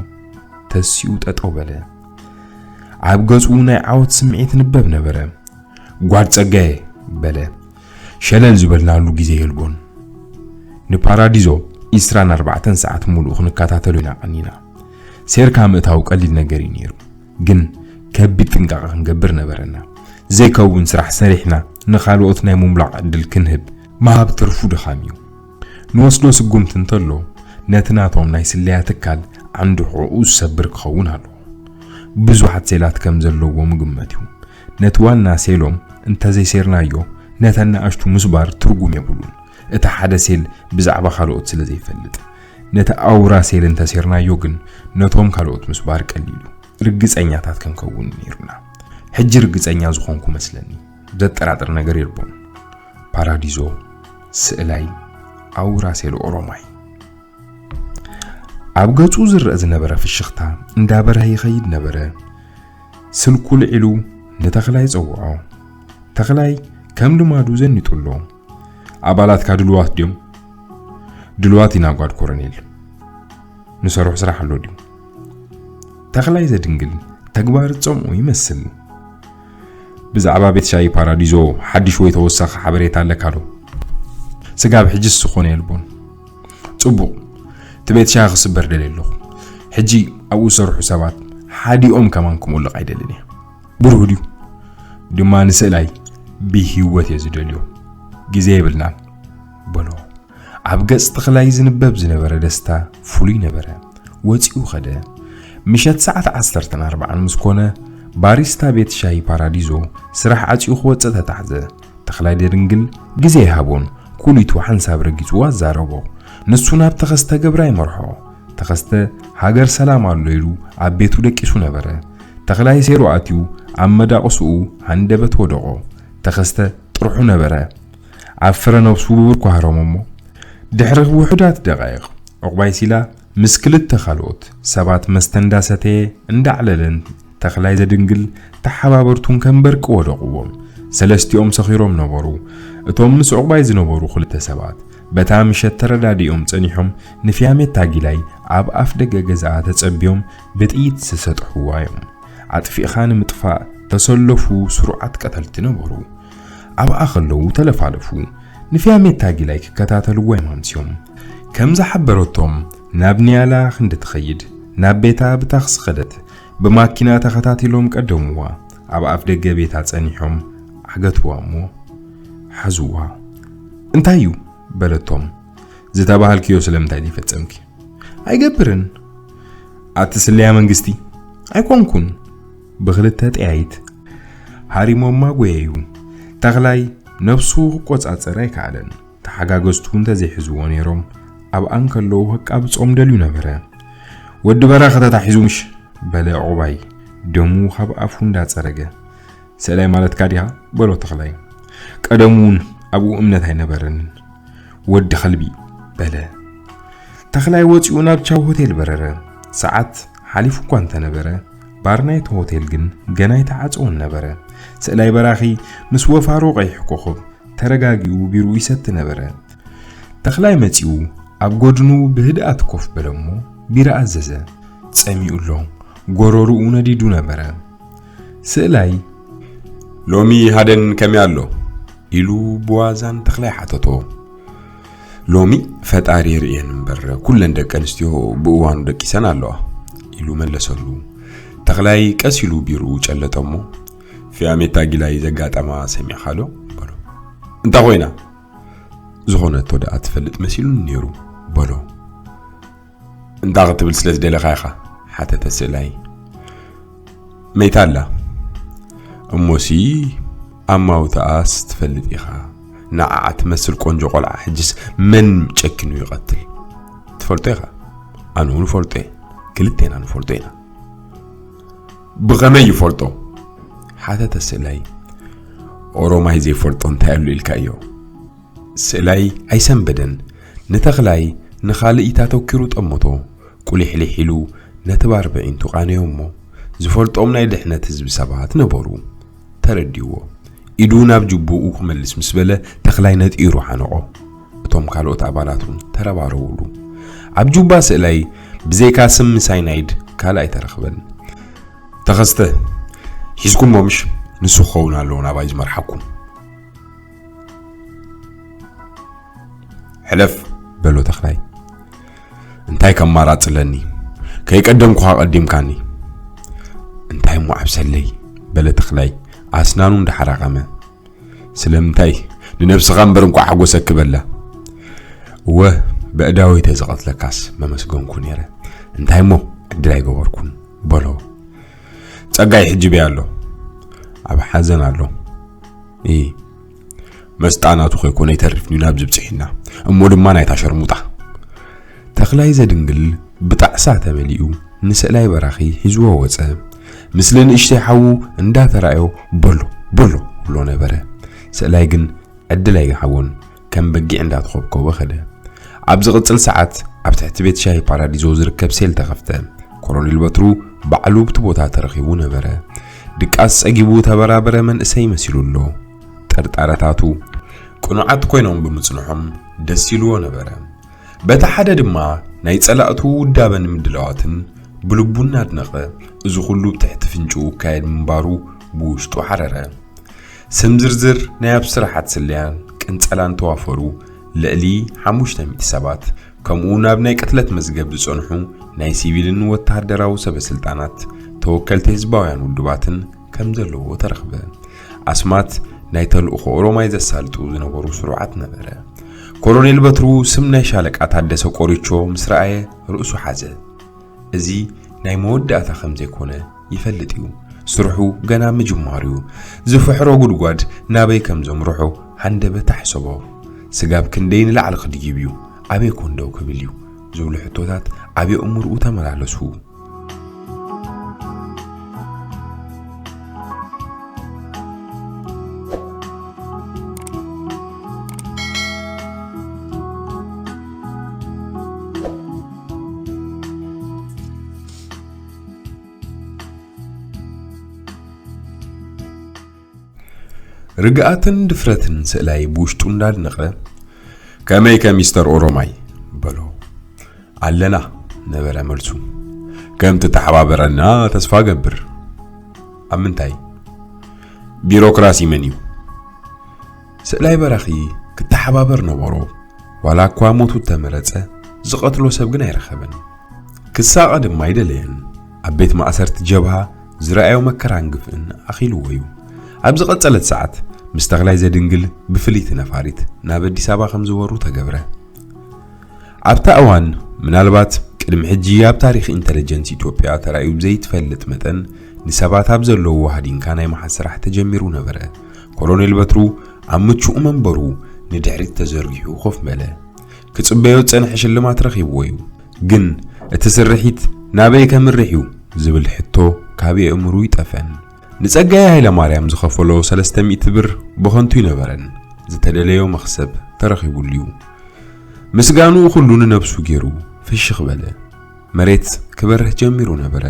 ተሲኡ ጠጠው በለ። ኣብ ገጹ ናይ ዓወት ስምዒት ይንበብ ነበረ። ጓድ ጸጋዬ በለ። ሸለል ዝበልናሉ ግዜ የልቦን። ንፓራዲዞ ዒስራን ኣርባዕተን ሰዓት ሙሉእ ክንከታተሎ ኢና ቀኒና። ሴርካ ምእታው ቀሊል ነገር እዩ ነይሩ፣ ግን ከቢድ ጥንቃቐ ክንገብር ነበረና። ዘይከውን ስራሕ ሰሪሕና ንኻልኦት ናይ ምምላቕ ዕድል ክንህብ ምሃብ ትርፉ ድኻም እዩ። ንወስዶ ስጉምቲ እንተሎ ነቲ ናቶም ናይ ስለያ ትካል ዓንዲ ሕቖኡ ዝሰብር ክኸውን ኣለዎ። ብዙሓት ሴላት ከም ዘለዎ ምግመት እዩ። ነቲ ዋና ሴሎም እንተዘይሴርናዮ ነተን ንኣሽቱ ምስባር ትርጉም የብሉን። እቲ ሓደ ሴል ብዛዕባ ካልኦት ስለ ዘይፈልጥ። ነቲ ኣውራ ሴል እንተሴርናዮ ግን ነቶም ካልኦት ምስባር ቀሊል እዩ። ርግጸኛታት ክንከውን ነይሩና። ሕጂ ርግጸኛ ዝኾንኩ መስለኒ። ዘጠራጥር ነገር የልቦን። ፓራዲዞ፣ ስእላይ፣ ኣውራ ሴል ኦሮማይ። ኣብ ገጹ ዝረአ ዝነበረ ፍሽኽታ እንዳበርሀ ይኸይድ ነበረ። ስልኩ ልዒሉ ንተኽላይ ጸውዖ። ተኽላይ ከም ልማዱ ዘኒጡ ኣሎ። ኣባላትካ ድልዋት ድዮም? ድልዋት ኢና ጓድ ኮረኔል። ንሰርሖ ስራሕ ኣሎ ድዩ? ተኽላይ ዘድንግል ተግባር ዝጸምኦ ይመስል። ብዛዕባ ቤት ሻሂ ፓራዲዞ ሓድሽ ወይ ተወሳኺ ሓበሬታ ኣለካ ዶ? ስጋብ ሕጅስ ዝኾነ የልቦን። ጽቡቕ፣ እቲ ቤት ሻሂ ክስበር ደልየ ኣለኹ። ሕጂ ኣብኡ ዝሰርሑ ሰባት ሓዲኦም ከማን ክመልቕ ኣይደልን እየ። ብሩህ ድዩ? ድማ ንስእላይ ብህይወት እየ ዝደልዮ። ግዜ የብልናን በሎ። ኣብ ገጽ ተኽላይ ዝንበብ ዝነበረ ደስታ ፍሉይ ነበረ። ወጺኡ ኸደ። ምሸት ሰዓት ዓሰርተን ኣርባዓን ምስ ኮነ፣ ባሪስታ ቤት ሻሂ ፓራዲዞ ስራሕ ዓጽዩ ክወጽእ ተታሕዘ። ተኽላይ ደድንግል ግዜ ይሃቦን ኩሊቱ ሓንሳብ ረጊጹ ኣዛረቦ። ንሱ ናብ ተኸስተ ገብራ ይመርሖ። ተኸስተ ሃገር ሰላም ኣሎ ኢሉ ኣብ ቤቱ ደቂሱ ነበረ። ተኽላይ ሴሩ ኣትዩ ኣብ መዳቕስኡ ሃንደበት ወደቖ። ተኸስተ ጥርሑ ነበረ። ኣብ ፍረ ነብሱ ብብርኩ ሃረሞ እሞ ድሕሪ ውሑዳት ደቓይቕ ዑቕባይ ሲላ ምስ ክልተ ካልኦት ሰባት መስተ እንዳሰተየ እንዳዕለለን ተኽላይ ዘድንግል ተሓባበርቱን ከም በርቂ ወደቕዎም። ሰለስቲኦም ሰኺሮም ነበሩ። እቶም ምስ ዑቕባይ ዝነበሩ ክልተ ሰባት በታ ምሸት ተረዳዲኦም ጸኒሖም ንፊያሜት ታጊላይ ኣብ ኣፍ ደገ ገዛኣ ተጸቢዮም ብጥይት ዝሰጥሕዋ እዮም። ኣጥፊእኻ ንምጥፋእ ተሰለፉ ስሩዓት ቀተልቲ ነበሩ። ኣብኣ ከለዉ ተለፋለፉ። ንፊያሜት ታጊላይ ክከታተልዋ እዮም ኣምስዮም። ከም ዝሓበረቶም ናብ ኒያላ ክንዲ ትኸይድ ናብ ቤታ ብታክሲ ኸደት። ብማኪና ተኸታቲሎም ቀደምዋ። ኣብ ኣፍ ደገ ቤታ ጸኒሖም ዓገትዋ እሞ ሓዝዋ። "እንታይ እዩ?" በለቶም። "ዝተባሃልክዮ ስለምንታይ ዘይፈጸምኪ?" "ኣይገብርን። ኣቲ ስለያ መንግስቲ ኣይኮንኩን?" ብኽልተ ጠያይት ሃሪሞማ ጎየዩ። ተኽላይ ነብሱ ክቆጻጸር ኣይከኣለን። ተሓጋገዝቱ እንተዘይሕዝዎ ነይሮም፣ ኣብኣ እንከለዉ ከቃብጾም ደልዩ ነበረ። "ወዲ በራኺ ተታሒዙ ምሽ?" በለ ዕቑባይ፣ ደሙ ካብ ኣፉ እንዳጸረገ። "ስእላይ ማለትካ ዲኻ?" በሎ ተኽላይ። ቀደሙ እውን ኣብኡ እምነት ኣይነበረንን። "ወዲ ከልቢ!" በለ። ተኽላይ ወጺኡ ናብ ቻው ሆቴል በረረ። ሰዓት ሓሊፉ እኳ እንተነበረ፣ ባር ናይቲ ሆቴል ግን ገና ኣይተዓጸወን ነበረ። ስእላይ በራኺ ምስ ወፋሩ ቀይሕ ኮኾብ ተረጋጊኡ ቢርኡ ይሰቲ ነበረ። ተኽላይ መጺኡ ኣብ ጎድኑ ብህድኣት ኮፍ በለ እሞ ቢራ ኣዘዘ። ጸሚኡ ኣሎ። ጎረርኡ ነዲዱ ነበረ። ስእላይ፣ "ሎሚ ሃደን ከመይ ኣሎ?" ኢሉ ብዋዛን ተኽላይ ሓተቶ። "ሎሚ ፈጣሪ ርእየን እምበር ኩለን ደቂ ኣንስትዮ ብእዋኑ ደቂሰን ኣለዋ" ኢሉ መለሰሉ። ተኽላይ ቀስ ኢሉ ቢርኡ ጨለጠ እሞ፣ "ፊያሜታ ጊላይ ዘጋጠማ ሰሚዕኻዶ?" በሎ። "እንታ ኮይና?" "ዝኾነቶ ደኣ ትፈልጥ መሲሉኒ ነይሩ" በሎ። "እንታ ክትብል ስለ ዝደለኻ ኢኻ?" ሓተተ ስእላይ። "መይታ ኣላ እሞሲ ኣማውታኣስ ትፈልጥ ኢኻ። ንዓኣ ትመስል ቆንጆ ቆልዓ ሕጅስ መን ጨኪኑ ይቐትል? ትፈልጦ ኢኻ፣ ኣነ እውን እፈልጦ እየ፣ ክልቴና ንፈልጦ ኢና።" "ብኸመይ ይፈልጦ?" ሓተተ ስእላይ። "ኦሮማይ ዘይፈልጦ እንታይ ኣሎ ኢልካዮ?" ስእላይ ኣይሰንበደን። ንተኽላይ ንኻልእ ኢት ኣተኪሩ ጠመቶ። ቁሊሕሊሕ ኢሉ ነቲ ባር ብዒንቱ ቃነዮ እሞ፣ ዝፈልጦም ናይ ድሕነት ህዝቢ ሰባት ነበሩ። ተረዲዎ። ኢዱ ናብ ጅቡኡ ክመልስ ምስ በለ፣ ተኽላይ ነጢሩ ሓነቖ። እቶም ካልኦት ኣባላት እውን ተረባረቡሉ። ኣብ ጁባ ስእላይ ብዘይካ ስሚ ሳይናይድ ካልእ ኣይተረኽበን። "ተኸስተ፣ ሒዝኩሞ ምሽ? ንሱ ክኸውን ኣለዎ ናባይ ዝመርሓኩም።" "ሕለፍ!" በሎ ተኽላይ። "እንታይ ከማራጽ ኣለኒ? ከይቀደምኩኻ ቀዲምካኒ።" "እንታይ እሞ ዓብሰለይ?" በለ ተኽላይ ኣስናኑ እንዳሓራቐመ። "ስለምንታይ? ንነብስኻ እምበር እንኳዕ ሓጎሰኪ በላ።" "እወ፣ በእዳወይ ተዝቐትለካስ መመስገንኩ ነይረ። እንታይ እሞ ዕድል ኣይገበርኩን?" በሎ። "ጸጋይ ሕጂ በይ ኣሎ?" "ኣብ ሓዘን ኣሎ።" "ኢ፣ መስጣ ናቱ ከይኮነ ኣይተርፍን እዩ ናብዚ ብጽሒና። እሞ ድማ ናይታ ሸርሙጣ።" ተኽላይ ዘድንግል ብጣዕሳ ተመሊኡ ንስእላይ በራኺ ሒዝዎ ወጸ። ምስሊ ንእሽተይ ሓዉ እንዳተራእዮ "በሎ፣ በሎ" ብሎ ነበረ። ስእላይ ግን ዕድል ኣይሃቦን፣ ከም በጊዕ እንዳተኾብኮበ ኸደ። ኣብ ዝቕጽል ሰዓት ኣብ ትሕቲ ቤት ሻሂ ፓራዲዞ ዝርከብ ሴል ተኸፍተ። ኮሎኔል በትሩ ባዕሉ ኣብቲ ቦታ ተረኺቡ ነበረ። ድቃስ ጸጊቡ ተበራበረ መንእሰይ መሲሉ ኣሎ። ጥርጣረታቱ ቅኑዓት ኮይኖም ብምጽንሖም ደስ ኢልዎ ነበረ። በቲ ሓደ ድማ ናይ ጸላእቱ ውዳበን ምድላዋትን ብልቡ እናድነቐ፣ እዚ ኹሉ ብትሕቲ ፍንጭኡ ይካየድ ምንባሩ ብውሽጡ ሓረረ። ስም ዝርዝር ናይ ኣብ ስራሓት ስለያን ቅንጸላን ተዋፈሩ ልዕሊ ሓሙሽተ ሚእቲ ሰባት፣ ከምኡ ናብ ናይ ቅትለት መዝገብ ዝጸንሑ ናይ ሲቪልን ወተሃደራዊ ሰበ ስልጣናት፣ ተወከልቲ ህዝባውያን ውድባትን ከም ዘለዎ ተረኽበ። ኣስማት ናይ ተልእኾ ኦሮማይ ዘሳልጡ ዝነበሩ ስሩዓት ነበረ። ኮሎኔል በትሩ ስም ናይ ሻለቃ ታደሰ ቆሪቾ ምስ ረኣየ ርእሱ ሓዘ። እዚ ናይ መወዳእታ ከም ዘይኮነ ይፈልጥ እዩ። ስርሑ ገና ምጅማሩ እዩ። ዝፍሕሮ ጉድጓድ ናበይ ከም ዘምርሖ ሃንደበት ኣሕሰቦ። ስጋብ ክንደይ ንላዕሊ ክድይብ እዩ? ኣበይ ኮን ደው ክብል እዩ? ዝብሉ ሕቶታት ኣብ የእምርኡ ተመላለሱ። ርግኣትን ድፍረትን ስእላይ ብውሽጡ እንዳድነቐ፣ "ከመይከ ሚስተር ኦሮማይ?" በሎ። "ኣለና" ነበረ መልሱ። "ከም ትተሓባበረና ተስፋ ገብር።" "ኣብ ምንታይ?" "ቢሮክራሲ መን እዩ?" ስእላይ በራኺ ክተሓባበር ነበሮ። ዋላ እኳ ሞቱ እተመረጸ፣ ዝቐትሎ ሰብ ግን ኣይረኸበን። ክሳቐ ድማ ኣይደለየን። ኣብ ቤት ማእሰርቲ ጀብሃ ዝረኣዮ መከራን ግፍእን ኣኺልዎ እዩ። ኣብ ዝቐጸለት ሰዓት፣ ምስ ተኽላይ ዘድንግል ብፍልይቲ ነፋሪት ናብ ኣዲስ ኣበባ ከም ዝበሩ ተገብረ። ኣብታ እዋን፣ ምናልባት ቅድሚ ሕጂ ኣብ ታሪኽ ኢንተለጀንስ ኢትዮጵያ ተራእዩ ብዘይትፈልጥ መጠን፣ ንሰባት ኣብ ዘለውዎ ሃዲንካ ናይ ምሓዝ ስራሕ ተጀሚሩ ነበረ። ኮሎኔል በትሩ ኣብ ምቹእ መንበሩ ንድሕሪት ተዘርጊሑ ኮፍ በለ። ክጽበዮ ዝጸንሐ ሽልማት ረኺብዎ እዩ። ግን እቲ ስርሒት ናበይ ከምርሕ እዩ ዝብል ሕቶ ካብ የእምሩ ይጠፈን። ንጸጋዬ ሃይለማርያም ዝኸፈሎ ሰለስተ ሚእቲ ብር ብኸንቱ ይነበረን፣ ዝተደለዮ መኽሰብ ተረኺቡሉ እዩ። ምስጋንኡ ኩሉ ንነብሱ ገይሩ ፍሽኽ በለ። መሬት ክበርህ ጀሚሩ ነበረ።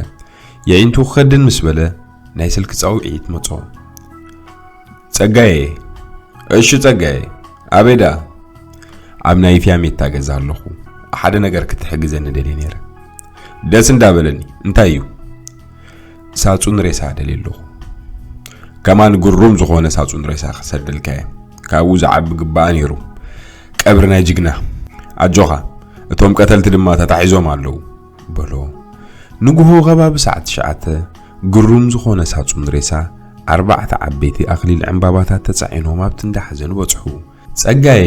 የዒንቱ ክኸድን ምስ በለ ናይ ስልኪ ጻውዒት መጾ። ጸጋዬ! እሺ ጸጋዬ፣ ኣበይ ደኣ? ኣብ ናይ ፊያሜታ ገዛ ኣለኹ። ሓደ ነገር ክትሕግዘኒ ደልየ ነይረ። ደስ እንዳበለኒ። እንታይ እዩ? ሳጹን ሬሳ ደልየ ኣለኹ። ከማን ግሩም ዝኾነ ሳጹን ሬሳ ክሰደልካየ። ካብኡ ዝዓቢ ግባኣ ነይሩ። ቀብሪ ናይ ጅግና። ኣጆኻ፣ እቶም ቀተልቲ ድማ ተታሒዞም ኣለዉ፣ በሎ። ንግሆ ከባቢ ሰዓት ትሽዓተ፣ ግሩም ዝኾነ ሳጹን ሬሳ ኣርባዕተ ዓበይቲ ኣኽሊል ዕምባባታት ተጻዒኖም ኣብቲ እንዳ ሓዘን በጽሑ። ጸጋዬ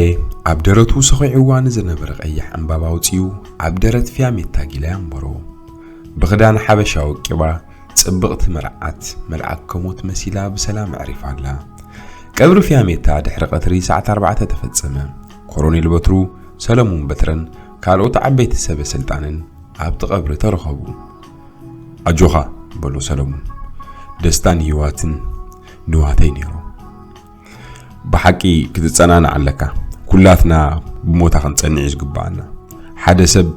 ኣብ ደረቱ ሰኺዕዋ ንዝነበረ ቀይሕ ዕምባባ ኣውጺኡ ኣብ ደረት ፊያሜታ ጊላ ኣንበሮ። ብኽዳን ሓበሻ ወቂባ፣ ጽብቕቲ መርዓት መልኣክ ከሞት መሲላ ብሰላም ኣዕሪፋ ኣላ። ቀብሪ ፊያሜታ ድሕሪ ቀትሪ ሰዓት ኣርባዕተ ተፈጸመ። ኮሎኔል በትሩ፣ ሰለሙን በትረን ካልኦት ዓበይቲ ሰበ ስልጣንን ኣብቲ ቀብሪ ተረኸቡ። ኣጆኻ፣ በሎ ሰለሙን። ደስታን ህይወትን ንዋተይ ነይሮም። ብሓቂ ክትጸናናዕ ኣለካ። ኩላትና ብሞታ ክንጸንዕ እዩ ዝግብኣና። ሓደ ሰብ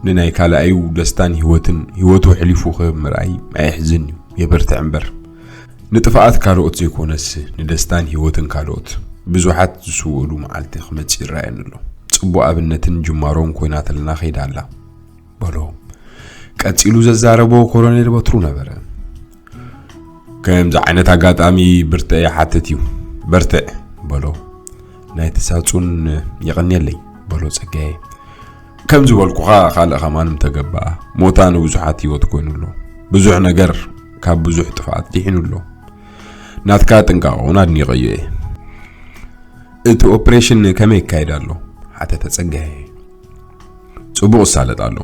ንናይ ካልኣዩ ደስታን ህይወትን፣ ህይወቱ ኣሕሊፉ ክህብ ምርኣይ ኣየሕዝን እዩ፣ የበርትዕ እምበር። ንጥፍኣት ካልኦት ዘይኮነስ፣ ንደስታን ህይወትን ካልኦት ብዙሓት ዝስውእሉ መዓልቲ ክመጽእ ይረኣየኒ ኣሎ። ጽቡቕ ኣብነትን ጅማሮን ኮይናትልና ከይዳ ኣላ፣ በሎ። ቀጺሉ ዘዛረቦ ኮሎኔል በትሩ ነበረ። ከምዚ ዓይነት ኣጋጣሚ ብርትዕ ይሓትት እዩ። በርትዕ፣ በሎ። ናይቲ ሳጹን የቐንየለይ፣ በሎ ጸጋዬ። ከም ዝበልኩኻ ካልእ ከማን ምተገበኣ። ሞታ ንብዙሓት ህይወት ኮይኑ ኣሎ። ብዙሕ ነገር ካብ ብዙሕ ጥፍኣት ድሒኑ ኣሎ። ናትካ ጥንቃቐ እውን ኣድኒቐዮ እየ። እቲ ኦፕሬሽን ከመይ ይካየድ ኣሎ? ሓተተ ጸጋዬ። ጽቡቕ ይሳለጥ ኣሎ።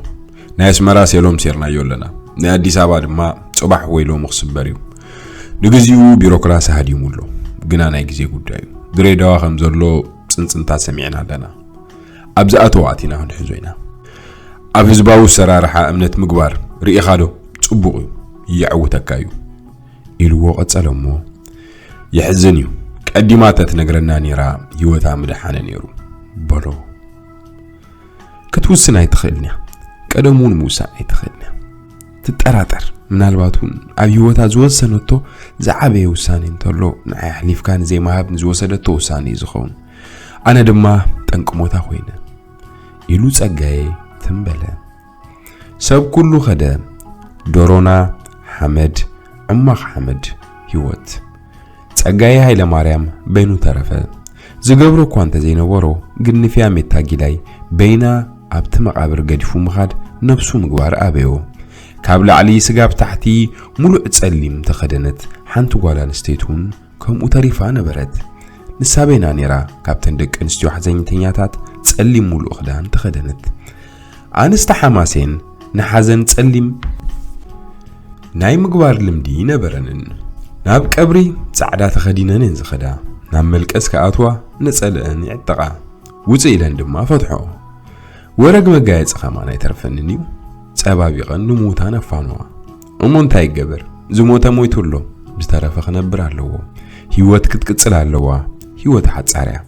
ናይ ኣስመራ ሴሎም ሴርናዮ ኣለና። ናይ ኣዲስ ኣበባ ድማ ጽባሕ ወይ ሎሚ ክስበር እዩ። ንግዚኡ ቢሮክራሲ ሃዲሙ ኣሎ። ግና ናይ ግዜ ጉዳይ እዩ። ድሬዳዋ ከም ዘሎ ጽንጽንታ ሰሚዕና ኣለና። ኣብ ዝኣተወ ኣቲና ክንሕዞ ኢና። ኣብ ህዝባዊ ኣሰራርሓ እምነት ምግባር ርኢኻ ዶ? ጽቡቕ እዩ። የዕውተካ እዩ፣ ኢልዎ ቀጸለ እሞ፣ የሕዝን እዩ። ቀዲማ ተትነግረና ነይራ ህይወታ ምደሓነ ነይሩ፣ በሎ። ክትውስን ኣይትኽእልን እያ። ቀደም እውን ምውሳን ኣይትኽእልን እያ። ትጠራጠር። ምናልባት እውን ኣብ ህይወታ ዝወሰነቶ ዝዓበየ ውሳኔ እንተሎ፣ ንዓይ ኣሕሊፍካ ንዘይምሃብ ንዝወሰደቶ ውሳኔ እዩ ዝኸውን። ኣነ ድማ ጠንቂ ሞታ ኮይነ፣ ኢሉ ጸጋዬ ትም በለ። ሰብ ኩሉ ከደ። ዶሮና፣ ሓመድ፣ ዕማኽ ሓመድ፣ ህይወት። ጸጋዬ ሃይለማርያም በይኑ ተረፈ። ዝገብሮ እኳ እንተዘይነበሮ፣ ግን ንፊያሜታ ጊላይ በይና ኣብቲ መቓብር ገዲፉ ምኻድ ነብሱ ምግባር ኣበዮ። ካብ ላዕሊ ስጋብ ታሕቲ ምሉእ ጸሊም ተኸደነት ሓንቲ ጓል ኣንስተይቲ እውን ከምኡ ተሪፋ ነበረት። ንሳ በይና ነይራ ካብተን ደቂ ኣንስትዮ ሓዘኝተኛታት ጸሊም ምሉእ ክዳን ተኸደነት። ኣንስቲ ሓማሴን ንሓዘን ጸሊም ናይ ምግባር ልምዲ ነበረንን። ናብ ቀብሪ ጻዕዳ ተኸዲነን እየን ዝኸዳ። ናብ መልቀስ ክኣትዋ ነጸለአን ይዕጠቓ። ውጽእ ኢለን ድማ ፈትሖ። ወረግ መጋየጺ ከማን ኣይተርፈንን እዩ። ጸባቢቐን ንምዉታን ኣፋንዋ። እሞ እንታይ ይገበር? ዝሞተ ሞይቱ ኣሎ። ዝተረፈ ክነብር ኣለዎ። ህይወት ክትቅጽል ኣለዋ። ህይወት ሓጻር እያ።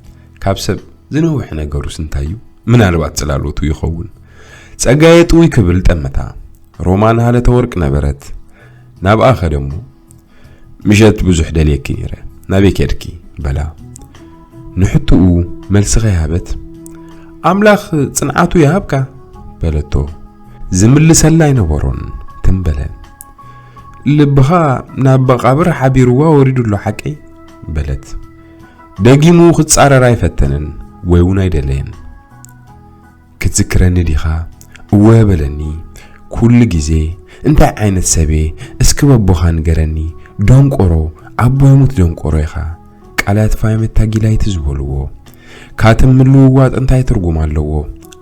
ካብ ሰብ ዝነውሕ ነገሩስ እንታይ እዩ? ምናልባት ጽላሎቱ ይኸውን። ጸጋዬ ጥውይ ክብል ጠመታ። ሮማን ሃለተ ወርቅ ነበረት። ናብኣ ከደ እሞ፣ ምሸት ብዙሕ ደልየኪ ነይረ፣ ናበይ ከድኪ? በላ። ንሕቶኡ መልሲ ከይሃበት፣ ኣምላኽ ጽንዓቱ ይሃብካ፣ በለቶ። ዝምልሰላ ኣይነበሮን፣ ትም በለ። ልብኻ ናብ መቓብር ሓቢርዋ ወሪዱ ኣሎ ሓቀይ፣ በለት። ደጊሙ ክጻረር ኣይፈተነን ወይ እውን ኣይደለየን። ክትዝክረኒ ዲኻ? እወ በለኒ። ኩሉ ግዜ እንታይ ዓይነት ሰብ'የ? እስኪ በቦኻ ንገረኒ። ደንቆሮ፣ ኣቦ ይሙት ደንቆሮ ኢኻ። ቃላት ፊያሜታ ጊላይ ትዝ በልዎ። ካትም ምልውዋጥ እንታይ ትርጉም ኣለዎ?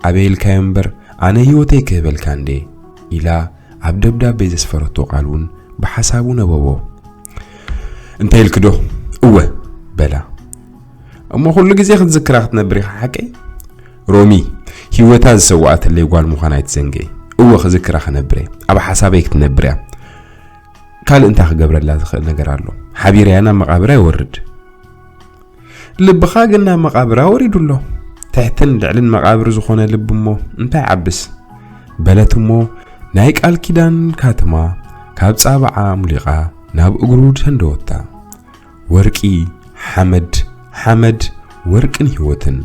ኣበይ ኢልካዮ እምበር ኣነ ህይወተይ ክህበልካ እንዴ? ኢላ ኣብ ደብዳቤ ዘስፈረቶ ቃል እውን ብሓሳቡ ነበቦ። እንታይ ኢልኪ ዶ? እወ በላ። እሞ ኩሉ ግዜ ክትዝክራ ክትነብር ኢኻ ሓቀይ? ሮሚ፣ ህይወታ ዝሰዋኣትለይ ጓል ምዃና ኣይትዘንግዒ። እወ ክዝክራ ክነብር እየ። ኣብ ሓሳበይ ክትነብር እያ። ካልእ እንታይ ክገብረላ ዝኽእል ነገር ኣሎ? ሓቢረያ ናብ መቓብራ ይወርድ። ልብኻ ግን ናብ መቓብራ ወሪዱ ኣሎ። ትሕትን ልዕልን መቓብር ዝኾነ ልቢ እሞ እንታይ ዓብስ? በለት እሞ ናይ ቃል ኪዳን ካትማ ካብ ጻባዓ ሙሊቓ ናብ እግሩ ሰንደወታ። ወርቂ፣ ሓመድ፣ ሓመድ፣ ወርቅን ህይወትን።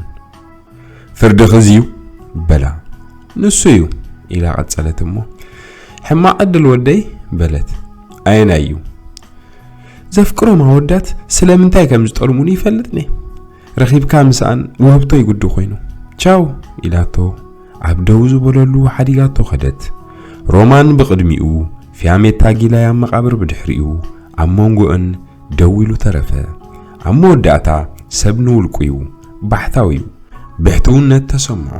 ፍርድኺ እዚ እዩ በላ። ንሱ እዩ ኢላ ቀጸለት እሞ ሕማቕ ዕድል ወደይ በለት። ኣየናይ እዩ? ዘፍቅሮም ኣወዳት ስለምንታይ ከም ዝጠልሙኒ ይፈልጥኒ። ረኺብካ ምስኣን ውህብቶ ይጉዲ ኮይኑ። ቻው ኢላቶ ኣብ ደው ዝበለሉ ሓዲጋቶ ከደት። ሮማን ብቕድሚኡ፣ ፊያሜታ ጊላይ ኣብ መቓብር ብድሕሪኡ፣ ኣብ መንጎእን ደው ኢሉ ተረፈ። ኣብ መወዳእታ ሰብ ንውልቁ እዩ፣ ባሕታዊ እዩ። ብሕትውነት ተሰምዖ።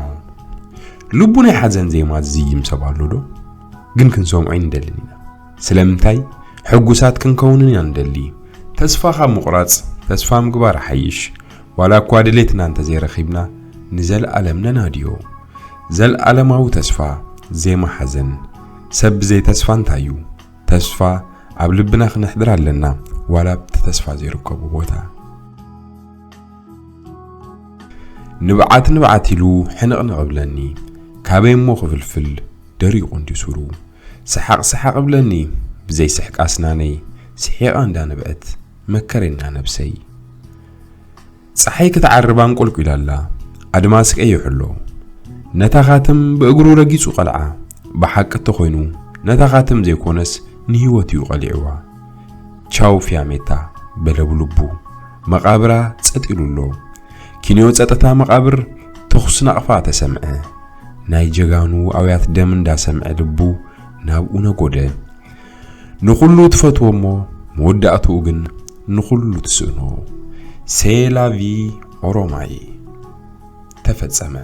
ልቡ ናይ ሓዘን ዜማ ዝዝይም ሰብ ኣሎ ዶ? ግን ክንሰምዖ ኣይንደልን ኢና። ስለምንታይ? ሕጉሳት ክንከውንን ኢና ንደሊ። ተስፋ ካብ ምቑራጽ ተስፋ ምግባር ይሓይሽ። ዋላ እኳ ድሌትና እንተዘይረኺብና፣ ንዘለኣለም ነናድዮ። ዘለኣለማዊ ተስፋ፣ ዜማ ሓዘን። ሰብ ብዘይ ተስፋ እንታይ እዩ? ተስፋ ኣብ ልብና ክነሕድር ኣለና፣ ዋላ ኣብቲ ተስፋ ዘይርከቦ ቦታ። ንብዓት ንብዓት ኢሉ ሕንቕንቕ እብለኒ፣ ካበይ እሞ ክፍልፍል ደሪቑ እንድዩ ሱሩ። ሰሓቕ ሰሓቕ እብለኒ ብዘይ ስሕቕ ኣስናነይ፣ ስሒቓ እንዳነብዐት መከረና ነብሰይ። ጸሓይ ክትዓርብ ኣንቆልቂላ ኣላ፣ ኣድማስ ቀይሑ ኣሎ። ነታ ካትም ብእግሩ ረጊጹ ቀልዓ። ብሓቂ እንተኾይኑ፣ ነታ ካትም ዘይኮነስ ንህይወት እዩ ቀሊዕዋ። ቻው ፊያሜታ፣ በለ ብልቡ። መቓብራ ጸጥ ኢሉ ኣሎ። ኪንዮ ጸጥታ መቓብር ተኹሲ ናቕፋ ተሰምዐ። ናይ ጀጋኑ ኣውያት ደም እንዳሰምዐ ልቡ ናብኡ ነጎደ። ንኹሉ ትፈትዎ እሞ መወዳእትኡ ግን ንኹሉ ትስእኖ። ሴላቪ ኦሮማይ ተፈጸመ።